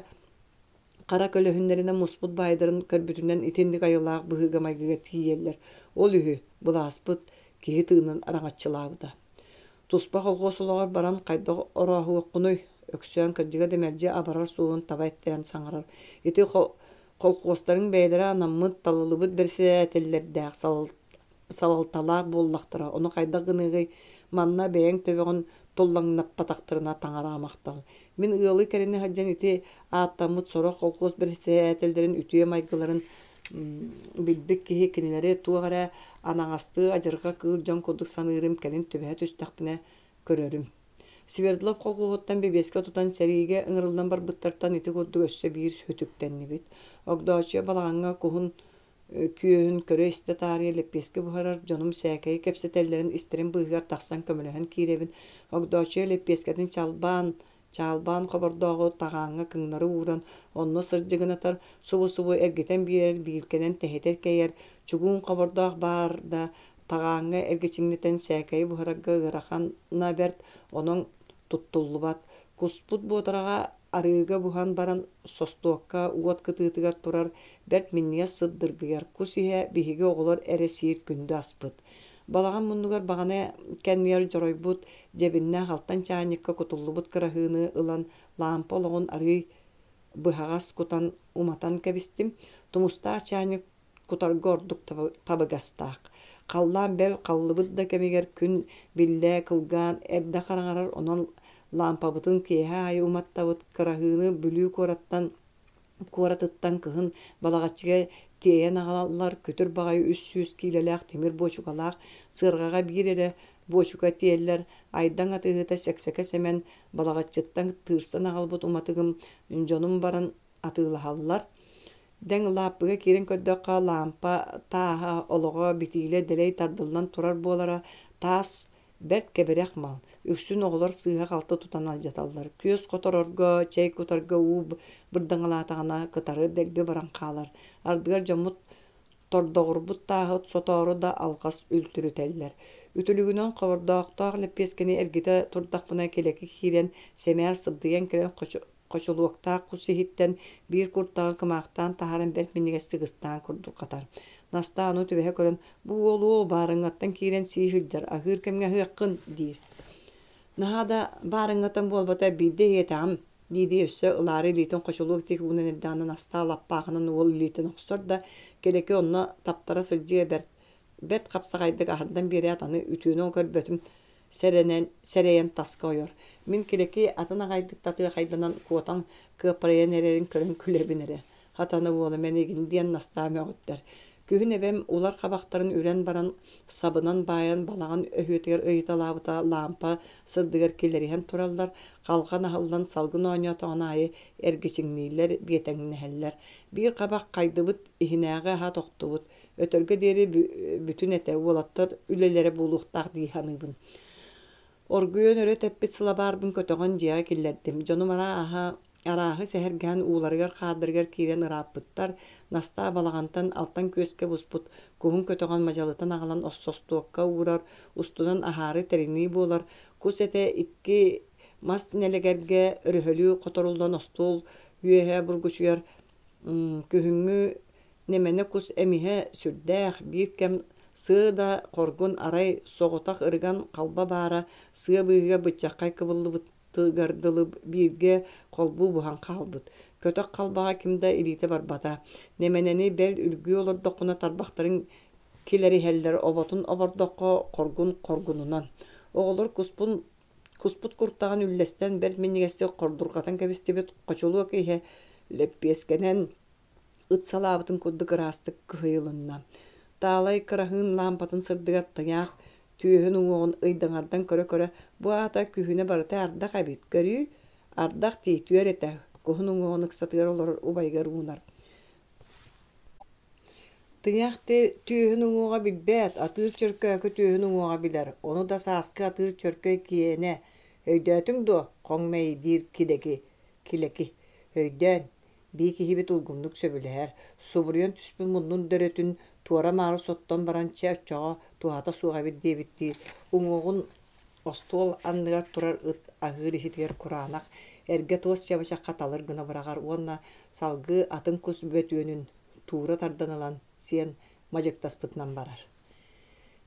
хара көлөһүннэринэн муспут баайдарын көрбүтүнэн итинник айылаах быһыыга-майгыга тиийэллэр. Ол үһү, былааспыт киһи тыынын араҥаччылаабыта. Туспа колхуос олоҕор баран хайдах орооһуоххунуй? Өксөөн кырдьыга да мэлдьи абарар суолун таба эттэрэн саҥарар. Ити колхуостарыҥ бэйэлэрэ анаммыт, талыллыбыт бэрэссэдээтэллэрдээх салалталаах буоллахтара, ону хайдах гыныаҕый, манна бэйэҥ төбөҕүн туллаҥнаппатахтарына таҥараҕа махтал. Мин ыалы кэринэ сылдьан ити ааттаммыт сорох колхуос бэрэссэдээтэллэрин үтүө майгыларын билбит киһи кинилэри туох эрэ анаҥастыы адьырҕа кыыл дьон курдук саныырым кэлин түбэһэ түстэхпинэ көрөрүм. Свердлов колхуоһуттан бэбиэскэ тутан сэриигэ ыҥырыллан барбыттартан ити курдук өссө биир сүтүктэннибит. Огдооччуйа балаҕаҥҥа куһун күөһүн көрө-истэ таарыйа лэппиэскэ буһарар, дьонум сээкэйи кэпсэтэллэрин истэрин быыһыгар тахсан көмөлөһөн киирэбин. Огдооччуйа лэппиэскэтин чалбаан, чаалбаан хобордооҕу таҕааҥҥа кыҥнары ууран, онно сырдьыгынатар, субу-субу эргитэн биэрэр, биилкэнэн тэһитэр кэйэр, чугуун хобордоох баар да таҕааҥҥа эргичиҥнэтэн сээкэйи буһарарга ыарахана бэрт, онон туттуллубат. Куспут буотараҕа арыыга буһан баран состуокка уот кытыытыгар турар бэрт минньигэс сыт дыргыйар кус иһэ биһиги оҕолор эрэ сиир күндү аспыт. Балаҕан муннугар баҕана кэннигэр дьоройбут дьэбиннээх алтан чаанньыкка кутуллубут кыраһыыны ылан лаампа олоҕун арыый быһаҕас кутан уматан кэбистим. Тумустаах чаанньык кутарга ордук табыгастаах. Халлаан бэл халлыбыт да кэмигэр күн биллэ кылгаан эрдэ хараҥарар, онон лаампабытын киэһэ аайы уматтабыт. Кыраһыыны Бүлүү куораттан куоратыттан кыһын Балаҕаччыга тиэйэн аҕалаллар. Күтүр баҕайы 300 киилэлээх тимир буочукалаах сыарҕаҕа биир эрэ буочука тиэллэр. Айдаҥ атыыһыта Сэксэкэ Сэмэн Балаҕаччыттан тыырсан аҕалбыт уматыгым дьонум баран атыылаһаллар. Дэҥ лааппыга киирэн көрдөххө, лаампа тааһа олоҕо битиилэ дэлэй тардыллан турар буолара, таас бэрт кэбирэх мал, үксүн оҕолор сыыһа-халты тутан алдьаталлар. Күөс хоторорго, чэй кутарга уу бырдаҥалаатаҕына кытары дэлби баран хаалар. Ардыгар дьоммут тордоҕурбут тааһы сотоору да алҕас үлтүрүтэллэр. Үтүлүгүнэн хобордоохтоох лэппиэскэни эргитэ турдахпына килэки киирэн, сэмээр сыбдыйан кэлэн хочулуоктаах кус иһиттэн биир куртаҕы кымаахтаан таһааран бэрт минньигэстик ыстаан курдук хатар. Настаа ону түбэһэ көрөн, «Бу уол-уол баарыҥҥаттан киирэн сии сылдьар, аһыыр кэмҥэ аһыаххын» диир. Наһаа да баарыҥҥаттан буолбата, биирдэ иһиэтэҕим дии-дии өссө ылаары илиитин хочулуок диэки уунан эрдэҕинэ Настаа лаппаахынан уол илиитин охсор да, Килэки онно таптара сылдьыа бэрт бэрт хапсаҕайдык аһардан биэрээт аны үтүөнү көрбөтүм сэрэнэн сэрэйэн таска ойор. Мин Килэки атын аҕайдык татыахайданан куотан кыаппарыйан эрэрин көрөн күлэбин эрэ. Хатана уола мэнигин диэн Настаа мөҕүттэр. Күһүн эбэм улар хабахтарын үрэн баран сабынан баайан балаҕан өһүөтүгэр ыйыталаабыта лаампа сырдыгар килэриһэн тураллар, халҕан аһыллан салгын оонньоотоҕун аайы эргичиҥнииллэр, биэтэҥнэһэллэр. Биир хабах хайдыбыт, иһинээҕи аһа тохтубут. Өтөргө диэри бүтүн этэ, уолаттар үлэлэрэ буолуохтаах дии саныыбын. Оргуйан өрө тэппит сылабаарбын көтөҕөн дьиэҕэ киллэрдим. Дьонум арааһа, арааһы сэһэргэһэн ууларыгар-хаардарыгар киирэн ырааппыттар. Настаа балаҕантан алтан күөскэ буспут куһун көтөҕөн мадьалытан аҕалан состуокка уурар, устунан аһаары тэринии буолар. Кус этэ икки мас нэлэгэргэ өрөһөлүү хоторуллан остуол үөһэ бургучуйар. Күһүҥҥү Нэмэнэ кус эмиһэ сүрдээх, биир кэм сыа да хоргун арай соҕотох ырыган халба баара сыа быыһыгар быччаххай кыбыллыбытыгар дылы бииргэ холбуу буһан хаалбыт. Көтөх халбаҕа ким да илиитэ барбата. Нэмэнэни бэл үргүү олордоххуна тарбахтарын килэриһэллэр, оботун обордоххо хоргун хоргунунан. Оҕолор куспун Куспут куртаҕын үллэстэн бэрт минньигэстик хордурҕатан кэбистибит, хочулуок иһэ лэппиэскэнэн ыт салаабытын курдук ыраастык кыһыйылынна. Таалай кыраһыын лаампатын сырдыгар тайаах Түөһүн уҥуоҕун ыйдаҥардан көрө-көрө, бу аата күһүнэ барыта ардах эбит, көрүүй, ардах дии, түөр этэ, куһун уҥуоҕун ыксатыгар олорор убайыгар уунар. Тыҥах түөһүн уҥуоҕа билбэт, атыыр чөркөөкү түөһүн уҥуоҕа билэр, ону да сааскы атыыр чөркөй киэнэ. Өйдөөтүҥ дуо, хоҥ мэйдиир килэки, килэки. Өйдөөн, бии киһибит улгумнук сөбүлэһэр, субуруйан түспүт муннун дөрөтүн туора-маары соттон баран чэ оччоҕо туһата суох эбит диэбиттии уҥуоҕун остуол анныгар турар ыт аһыыр иһитигэр кураанах эргэ туос чабычахха талыр гына быраҕар уонна салгыы атын кус бөтүөнүн туура тардан ылан сиэн мадьыктаспытынан барар.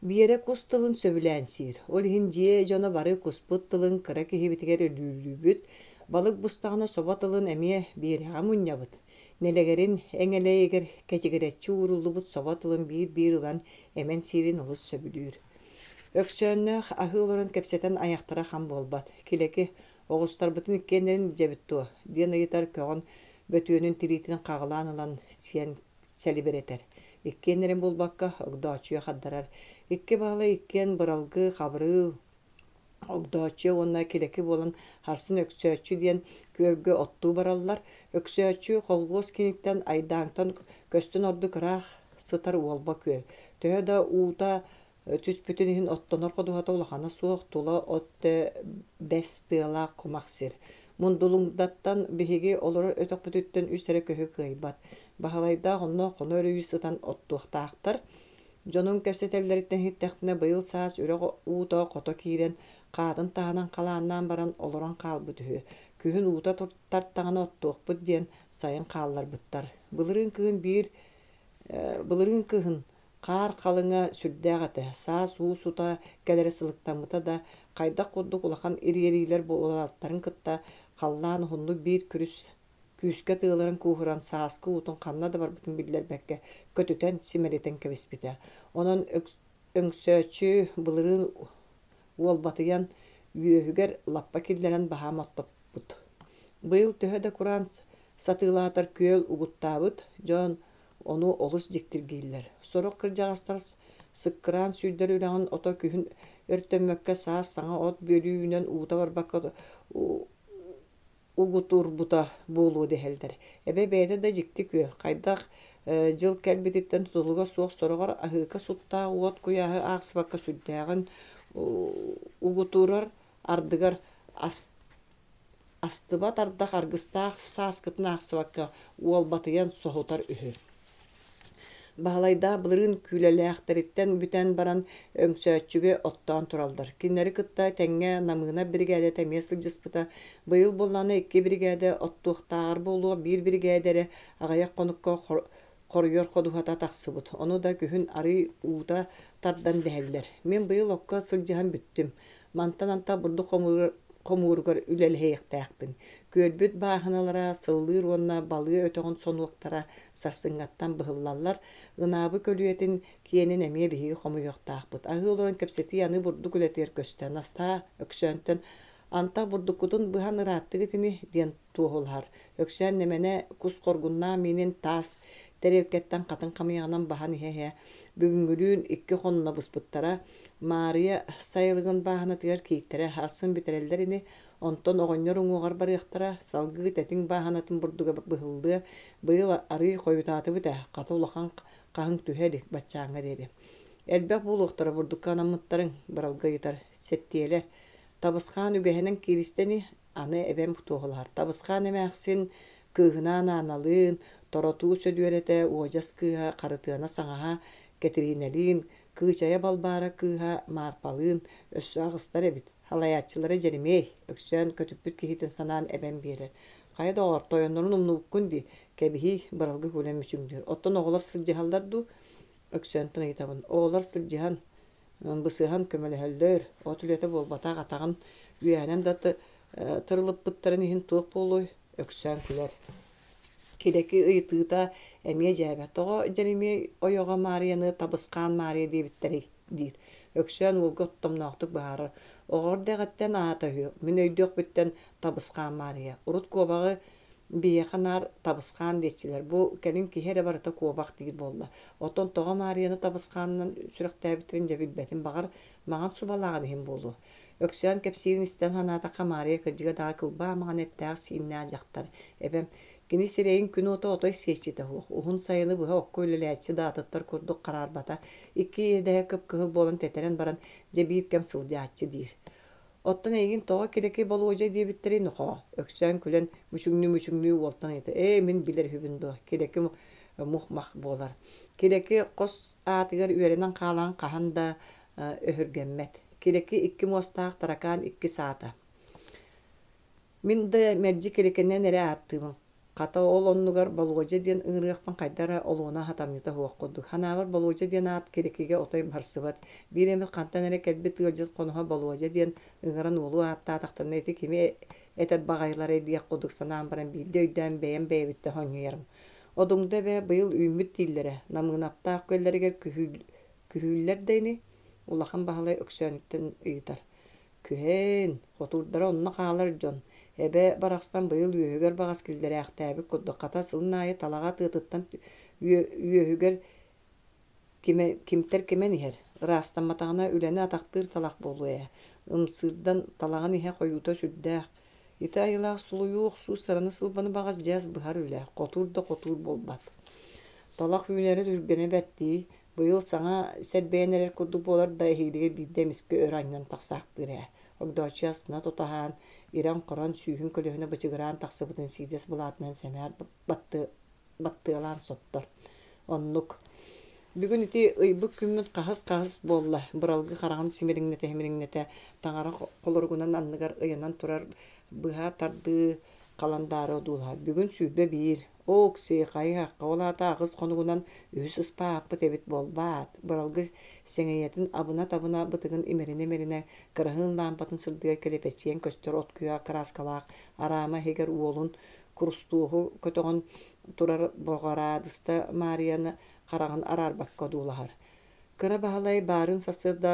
Биэрэ кус тылын сөбүлээн сиир. Ол иһин дьиэ дьоно бары куспут тылын кыра киһибитигэр өлүүлүүбүт, балык бустаҕына собо тылын эмиэ Биэрэҕэ мунньабыт. Нэлэгэрин эҥэлэйигэр кэчигирэччи ууруллубут собо тылын биир-биир ылан эмэн сиирин олус сөбүлүүр. Өксөөннөөх аһыы олорон кэпсэтэн айахтара хам буолбат. Килэки, оҕустарбытын иккиэннэрин илдьэбит дуо? диэн ыйытар көҕөн бөтүөнүн тириитин хаҕылаан ылан сиэн сэлибирэтэр. Иккиэннэрин булбакка, Огдооччуйа хардарар. Икки Баһылай иккиэн Быралгы, Хабырыыл, Огдооччуйа уонна Килэки буолан Харсын Өксөөччү диэн күөлгэ оттуу бараллар. Өксөөччү холхуос киниттэн Айдааҥтан көстөн ордук ыраах сытар уолба күөл. Төһө да уута Түспүтүн иһин оттонор ходуһата улахана суох, тула от бэс тыалаах кумах сир. Мундулуҥдаттан биһиги олорор өтөхпүтүттэн үс эрэ көһү кыайбат. Баһылайдаах онно хоно өрүү сытан оттуохтаахтар. Дьонум кэпсэтэллэриттэн иһиттэхпинэ, быйыл саас үрэх уута хото киирэн, хаатын таһынан халааннаан баран олорон хаалбыт үһү. Күһүн уута тартаҕына оттуохпут диэн сайын хаалларбыттар. Былырыын кыһын биир былырыын кыһын Хаар халыҥа сүрдээх этэ, саас уу сута кэлэрэ сылыктаммыта да, хайдах курдук улахан ириэриилэр буолааттарын кытта халлаан уһуннук биир күрүс күүскэ тыалыран кууһуран сааскы уутун ханна да барбытын биллэрбэккэ көтүтэн, симэлитэн кэбиспитэ. Онон өҥсөөччү былырыын уолбатыйан, үөһүгэр лаппа киллэрэн баһаам оттоппут. Быйыл төһө да кураан сатыылаатар күөл угуттаабыт дьон Ону олус дьиктиргииллэр. Сорох кырдьаҕастар сыккыраан сүүрдэр үрэҕин ото күһүн өртөммөккө саас саҥа от бүөлүү үүнэн уута барбакка угутурбута буолуо дэһэллэр. Эбэ бэйэтэ да дьикти күөл, хайдах дьыл кэлбититтэн тутулуга суох сороҕор аһыыка суттаах уот куйааһы аахсыбакка сүрдээҕин угутурар, ардыгар ас Астыбат ардах аргыстаах сааскытын аахсыбакка уолбатыйан соһутар үһү. Баһылайдаах былырыын күүлэлээхтэриттэн бүтэн баран Өҥсөөччүгэ оттоон тураллар. Кинилэри кытта тэҥҥэ Намыына биригээдэтэ эмиэ сылдьыспыта. Быйыл буоллаҕына икки биригээдэ оттуохтааҕар буолуо, биир биригээдэ эрэ аҕыйах хонукка хоруйар ходуһата тахсыбыт. Ону да күһүн арыы уута тардан дэһэллэр. Мин быйыл окко сылдьыһан бүттүм. Мантан антах бурдук хомууругар үлэлэһиэхтээхпин. Күөлбүт бааһыналара сыллыыр уонна балыы өтөҕүн сонуоктара сарсыҥҥаттан быһыллаллар. Ынаабы көлүйэтин киэнин эмиэ биһиги хомуйуохтаахпыт. Аһыы олорон кэпсэтии аны бурдук үлэтигэр көстө. Настаа Өксөөнтөн «Антах бурдуккутун быһан ырааттыгыт ини» диэн туоһулаһар. Өксөөн нэмэнэ кус хоргуннаах миинин таас тэриэлкэттэн хатыҥ хамыйаҕынан баһан иһэ-иһэ бүгүҥҥүлүүн икки хонно быспыттара. Маарыйа сайылыгын бааһынатыгар кииттэрэ асын бүтэрэллэр ини, онтон оҕонньор уҥуоҕар барыахтара, салгыы тэтиҥ бааһынатын бурдуга быһыллыа, быйыл арыый хойутаатыбыт ээ, хата улахан хаһыҥ түһэ илик баччааҥҥа диэри. Элбэх буолуохтара бурдукка анаммыттарыҥ, Быралгы ыйытар, сэттиэлэр. Табысхаан үгэһинэн кииристэ ини, Аны эбэм туоһулаһар Табысхаан эмээхсин кыыһынаан Ааналыын, Торотуу Сөдүөрэтэ, Уодьас кыыһа Харытыана саҥаһа Кэтириинэлиин, Кыычайа Балбаара кыыһа Маарпалыын өссө аҕыстар эбит. Халайааччылара Дьэримиэй, Өксөөн көтүппүт киһитин санаан эбэн биэрэр. Хайа доҕоор, тойоннорун умнубуккун дии, кэбиһиий, Быралгы күлэн мүчүҥнүүр. Оттон оҕолор сылдьыһаллар дуу? Өксөөнтөн ыйытабын. Оҕолор сылдьыһан, бысыһан көмөлөһөллөр, от үлэтэ буолбатах атаҕын үөһэнэн да тырылыппыттарын иһин туох буолуой, Өксөөн күлэр. Килэки ыйытыыта эмиэ дьээбэ, тоҕо Дьэримиэй ойоҕо Маарыйаны Табысхаан Маарыйа диэбиттэрий диир. Өксөөн уолга оттомноохтук быһаарар, оҕо эрдэҕиттэн аата үһү, мин өйдүөхпүттэн Табысхаан Маарыйа. Урут куобаҕы Биһиэхэ наар табысхаан диэччилэр. Бу кэлин киһи эрэ барыта куобах диир буолла. Оттон тоҕо Маарыйаны табысхаанынан сүрэхтээбиттэрин дьэ билбэтим. Баҕар, маҥан субалааҕын иһин буолуо. Өксөөн кэпсиирин истэн санаатахха, Маарыйа кырдьыга даҕаны кылбаа маҥан эттээх-сииннээх дьахтар. Эбэм, кини сирэйин күн уота отой сиэччитэ суох, уһун сайыны быһа окко үлэлээччи да атыттар курдук хараарбата, икки иэдэһэ кып-кыһыл буолан тэтэрэн баран, дьэ биир кэм сылдьааччы диир. Оттон эйигин тоҕо Килэки Болуодьа диэбиттэрий нохоо? Өксөөн күлэн мүчүҥнүү-мүчүҥнүү уолтан ыйытар. Ээ, мин билэр үһүбүн дуо, Килэки мух-мах буолар. Килэки хос аатыгар үөрэнэн хаалан хаһан да өһүргэммэт. Килэки икки муостаах таракаан икки саата. Мин да мэлдьи Килэкинэн эрэ ааттыыбын. Хата ол оннугар Болуодьа диэн ыҥырыахпын хайда эрэ олуона хатамньыта суох курдук. Санаабар Болуодьа диэн аат Килэкигэ отой барсыбат. Биир эмит хантан эрэ кэлбит ыалдьыт хоноһо Болуодьа диэн ыҥыран уолу ааттаатахтарына ити кими этэр баҕайыларай диэх курдук санаан баран биирдэ өйдөөн бэйэм бэйэбиттэн сонньуйарым. Одуҥда эбэ быйыл үүммүт дииллэрэ, Намыынаптаах күөллэригэр күһүүллэр да ини? Улахан Баһылай Өксөөнүттэн ыйытар. Күһээн, хотуурдара онно хаалар дьон, эбэ барахсан быйыл үөһүгэр баҕас киллэрээхтээбит курдук, хата сылын аайы талаҕа тыатыттан үөһүгэр кимтэр кимэн иһэр, ыраастамматаҕына үлэни атахтыыр талах буолуо ээ, ымсыырдан талаҕын иһэ хойуута сүрдээх, ити айылаах сулуйуу охсуу сыраны-сылбаны баҕас дьээс быһар үлэ, хотуур да хотуур буолбат. Талах үүнэрэ түргэнэ бэрт дии, Быйыл саҥа сэрбэйэн эрэр курдук буолар да, эһиилигэр биирдэ эмискэ өр анньан тахсаахтыыр ээ. Огдооччуйа астына тутаһан, ирэн-хорон, сүүһүн көлөһүнэ бычыгыраан тахсыбытын сиидэс былаатынан сэмээр баттыалаан соттор. Оннук. Бүгүн ити ыйбыт күммүт хаһыс-хаһыс буолла, быралгы хараҕын симириҥнэтэ-симириҥнэтэ, таҥара холоругунан анныгар ыйанан турар быһа тардыы халандаары одуулаһар. Бүгүн 21, Оок-сиэ, хайыһахха, ол аата аҕыс хонугунан үһүс ыспааппыт эбит буолбаат, Быралгы сэҥийэтин абына-табына бытыгын имэринэ-имэринэ кыраһыын лаампатын сырдыгар килэпэччийэн көстөр от күөҕэ кырааскалаах араама иһигэр уолун курустуоһу көтөҕөн турар Боҕараадыста Маарыйаны хараҕын араарбакка одуулаһар. Кыра Баһылай баарын сарсыарда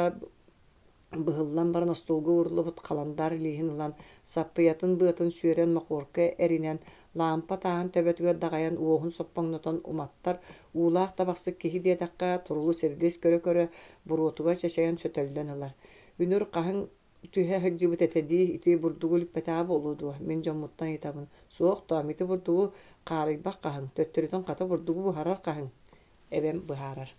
Быһыллан баран остуолга ууруллубут халандаар илииһин ылан, саппыйатын быатын сүөрэн мохуорка эринэн, лаампа тааһын төбөтүгэр даҕайан уоһун соппоҥнотон уматтар, уулаах табахсыт киһи диэтэххэ, турулус-эрилис көрө-көрө, буруотугар чачайан сөтөллөн ылар. Үнүр хаһыҥ түһэ сылдьыбыт этэ дии, ити бурдугу үлүппэтэҕэ буолуо дуо, мин дьоммуттан ыйытабын. Суох, тоом, ити бурдугу хаарыйбах хаһыҥ, төттөрүтүн хата бурдугу буһарар хаһыҥ эбэм быһаарар.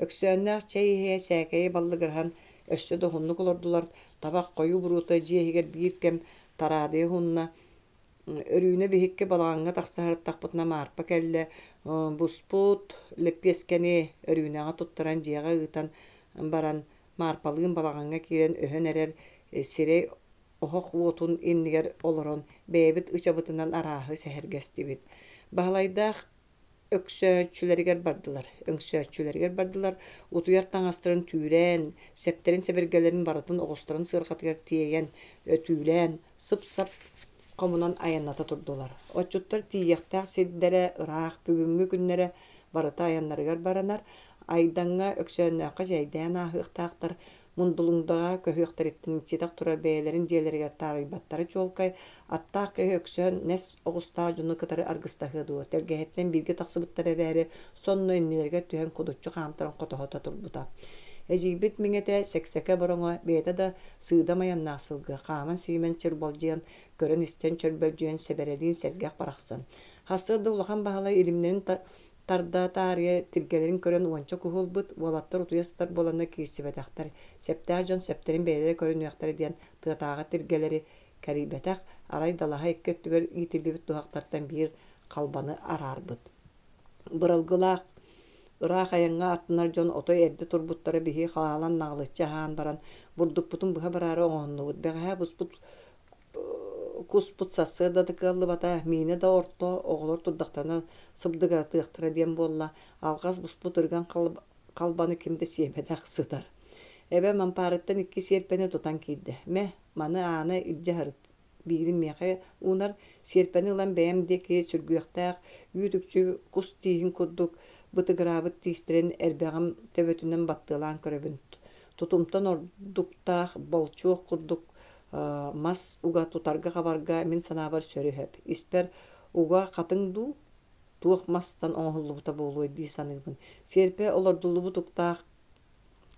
Өксөөннөөх чэй иһэ сээкэйи баллыгыраһан өссө да уһуннук олордулар, табах хойуу буруота дьиэ иһигэр биир кэм тараадыйа уһунна. Өрүүнэ биһикки балаҕаҥҥа тахса сырыттахпытына Маарпа кэллэ, буспут лэппиэскэни Өрүүнэҕэ туттаран дьиэҕэ ыытан баран Маарпалыын балаҕаҥҥа киирэн өһөн эрэр сирэй оһох уотун иннигэр олорон бэйэбит ычабытынан арааһы сэһэргэстибит. Баһылайдаах өксөөччүлэригэр бардылар, өҥсөөччүлэригэр бардылар, утуйар таҥастарын түүрэн, сэптэрин-сэбиргэлэрин барытын оҕустарын сыарҕатыгар тиэйэн, өтүүлээн, сып-сап хомунан айанната турдулар. Отчуттар тиийиэхтээх сирдэрэ ыраах, бүгүҥҥү күннэрэ барыта айаннарыгар баранар, Айдаҥҥа, Өксөөннөөххө чэйдээн ааһыахтаахтар, Мундулуҥдаҕа көһүөхтэриттэн иччитэх турар бэйэлэрин дьиэлэригэр таарыйбаттара чуолкай, аттаах киһи Өксөөн нэс оҕустаах дьону кытары аргыстаһыа дуо, тэлгэһэттэн бииргэ тахсыбыттар эрээри, сонно иннилэригэр түһэн кудуччу хаамтаран хотоһото турбута. Эдьиийбит миҥэтэ сэксэкэ бороҥо, бэйэтэ да сыыдам айаннаах сылгы, хааман-сиимэн чырбалдьыйан, көрөн-истэн чөрбөлдьүйэн сэбэрэлиин сэргэх барахсан. Сарсыарда Улахан Баһылай илимнэрин Тарда таарыйа тиргэлэрин көрөн уонча куһу ылбыт, уолаттар утуйа сытар буоланнар киирсибэтэхтэр, сэптээх дьон сэптэрин бэйэлэрэ көрүнүөхтэрэ диэн тыатааҕы тиргэлэри кэрийбэтэх, арай далаһа икки өттүгэр иитиллибит туһахтартан биир халбаны араарбыт. Быралгылаах ыраах айаҥҥа аттынар дьон отой эрдэ турбуттара биһи хаалан наҕылыччы аһаан баран бурдукпутун быһа бараары оҥоһуннубут. Бэҕэһээ буспут Куспут сарсыарда да кыаллыбата, миинэ да орто, оҕолор турдахтарына сыбдыгыратыахтара диэн буолла, алҕас буспут ырыган халбаны ким да сиэбэтэх сытар. Эбэм ампаарыттан икки сиэрпэни тутан киирдэ: «Мэ, маны Аана илдьэ сырыт, биирин миэхэ уунар, сиэрпэни ылан бэйэм диэки сүргүөхтээх үүт-үкчү кус тииһин курдук бытыгыраабыт тиистэрин эрбэҕим төбөтүнэн баттыалаан көрөбүн, тутумтан ордуктаах болчуох курдук мас уга тутарга-хабарга мин санаабар сөрү сөп. Испэр Уга хатыҥ дуу, туох мастан оҥоһуллубута буолуой дии саныыбын. Сиэрпэ олордуллубут уктаах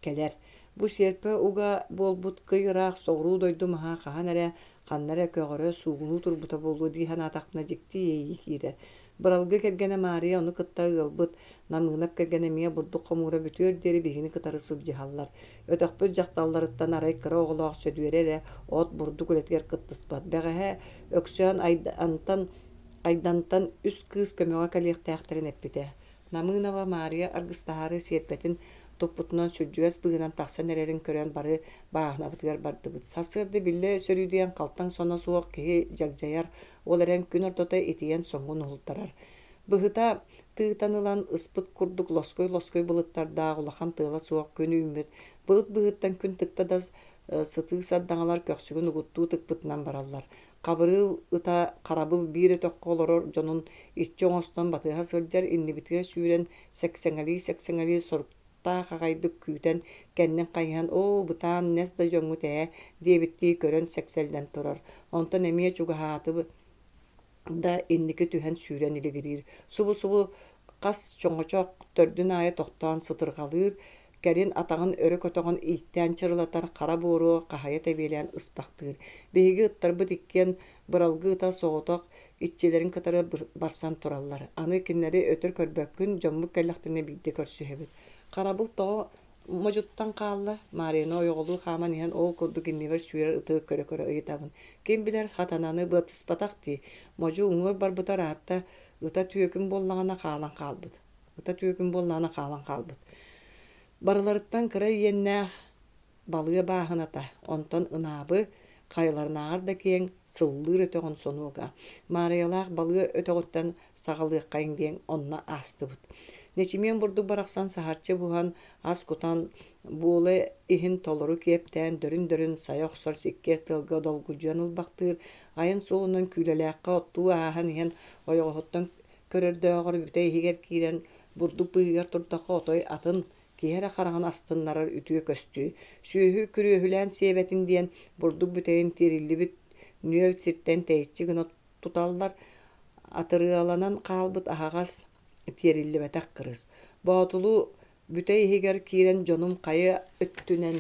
кэлэр. Бу сиэрпэ уга буолбут кый ыраах соҕуруу дойду маһа хаһан эрэ, ханна эрэ көҕөрө, суугунуу турбута буолуо дии санаатахпына дьикти иэйии киирэр. Быралгы кэргэнэ Маарыйа ону кытта ыалбыт Намыынап кэргэнэ эмиэ бурдук хомуура бүтүөр диэри биһигини кытары сылдьыһаллар. Өтөхпүт дьахталларыттан арай кыра оҕолоох Сөдүөрэ эрэ от, бурдук үлэтигэр кыттыспат. Бэҕэһээ Өксөөн Айдантан, Айдантан үс кыыс көмөҕө кэлиэхтээхтэрин эппитэ. Намыынова Маарыйа аргыстаһаары сиэрпэтин туппутунан сүрдьүгэс быыһынан тахсан эрэрин көрөн бары бааһынабытыгар бардыбыт. Сарсыарда биллэ сөрүүдүйэн халтаҥ соно суох киһи дьагдьайар, ол эрэн күн ортото итийэн соҥҥун уһултарар. Быһыта тыытан ылан ыспыт курдук лоскуй-лоскуй былыттардаах улахан тыала суох күн үүммүт. Былыт быыһыттан күн тыкта да сытыы сардаҥалар көхсүгүн угуттуу тыкпытынан бараллар. Хабырыыл ыта харабыл биир өтөххө олорор дьонун иччи оҥостон батыһа сылдьар иннибитигэр сүүрэн сэксэҥэлии-сэксэҥэлии соруктаах аҕайдык күүтэн, кэннин хайыһан «Оо, бытаан нэс да дьоҥҥут ээ» диэбиттии көрөн сэксэллэн турар. Онтон эмиэ чугаһаатыбыт да инники түһэн сүүрэн илигириир. Субу-субу хас чоҥочох төрдүн аайы тохтоон сытырҕалыыр, кэлин атаҕын өрө көтөҕөн ииктээн чырылатар, хара буору хаһайа тэбиэлээн ыспахтыыр. Биһиги ыттарбыт иккиэн быралгы ыта соҕотох иччилэрин кытары барсан тураллар. Аны кинилэри өтөр көрбөккүн, дьоммут кэллэхтэринэ биирдэ көрсүһэбит. Харабыл тоҕо модьуттан хаалла, Маарыйаны ойоҕолуу хааман иһэн ол курдук иннибэр сүүрэр ыты көрө-көрө ыйытабын. Ким билэр, хатананы быаттыспатах дии, модьу уҥуор барбыта ыраатта, ыта түөкүн буоллаҕына хаалан хаалбыт. Ыта түөкүн буоллаҕына хаалан хаалбыт. Барыларыттан кыра иэннээх балыа бааһыната, онтон ынаабы, хайаларынааҕар да киэҥ, сыллыыр өтөҕүн сонуога. Маарыйалаах балыа өтөҕүттэн саҕалыаххайыҥ диэн онно аастыбыт. Нэчимиэн бурдук барахсан саһарчы буһан, ас кутан, буола иһин толору киэптээн, дөрүн-дөрүн сайа охсор сиккиэр тыалга долгудьуйан ылбахтыыр, айан суолунан Күүлэлээххэ оттуу ааһан иһэн ойоҕоһуттан көрөрдөөҕөр бүтэй иһигэр киирэн бурдук быыһыгар турдахха отой атын, киһи эрэ хараҕын астыннарар үтүө көстүү. Сүөһү күрүөһүлээн сиэбэтин диэн бурдук бүтэйин тиэриллибит нүөл сиртэн тэйиччи гына туталлар, атырыаланан хаалбыт аһаҕас, тиэриллибэтэх кырыс. Боотулу бүтэй иһигэр киирэн дьонум хайа өттүнэн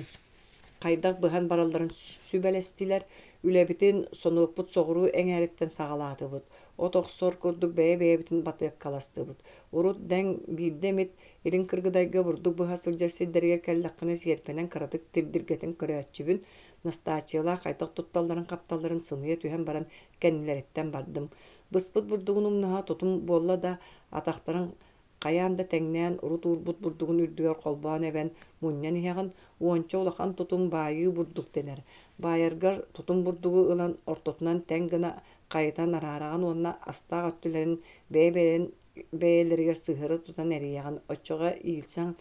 хайдах быһан баралларын сүбэлэстилэр. Үлэбитин сонуокпут соҕуруу эҥээриттэн саҕалаатыбыт. От охсор курдук бэйэ-бэйэбитин батыаккаластыбыт. Урут дэҥ биирдэ эмит Илин Кыргыдайга бурдук быһа сылдьар сирдэригэр кэллэххинэ сиэрпэнэн кыратык тирдиргэтин көрөөччүбүн, Настааччыйалаах хайдах тутталларын-хапталларын сыныйа түһэн баран кэннилэриттэн бардым. Быспыт бурдугун умнаһа тутум буолла да, атахтарын хайаан да тэҥнээн урут уурбут бурдугун үрдүгэр холбоон эбэн мунньан иһэҕин, уонча улахан тутум баайыы бурдук дэнэр. Баайаргар тутум бурдугу ылан ортотунан тэҥ гына хайытан араараҕын уонна астаах өттүлэрин бэйэ-бэйэлэрин бэйэлэригэр сыһыары тутан эрийэҕин, оччоҕо иилсэн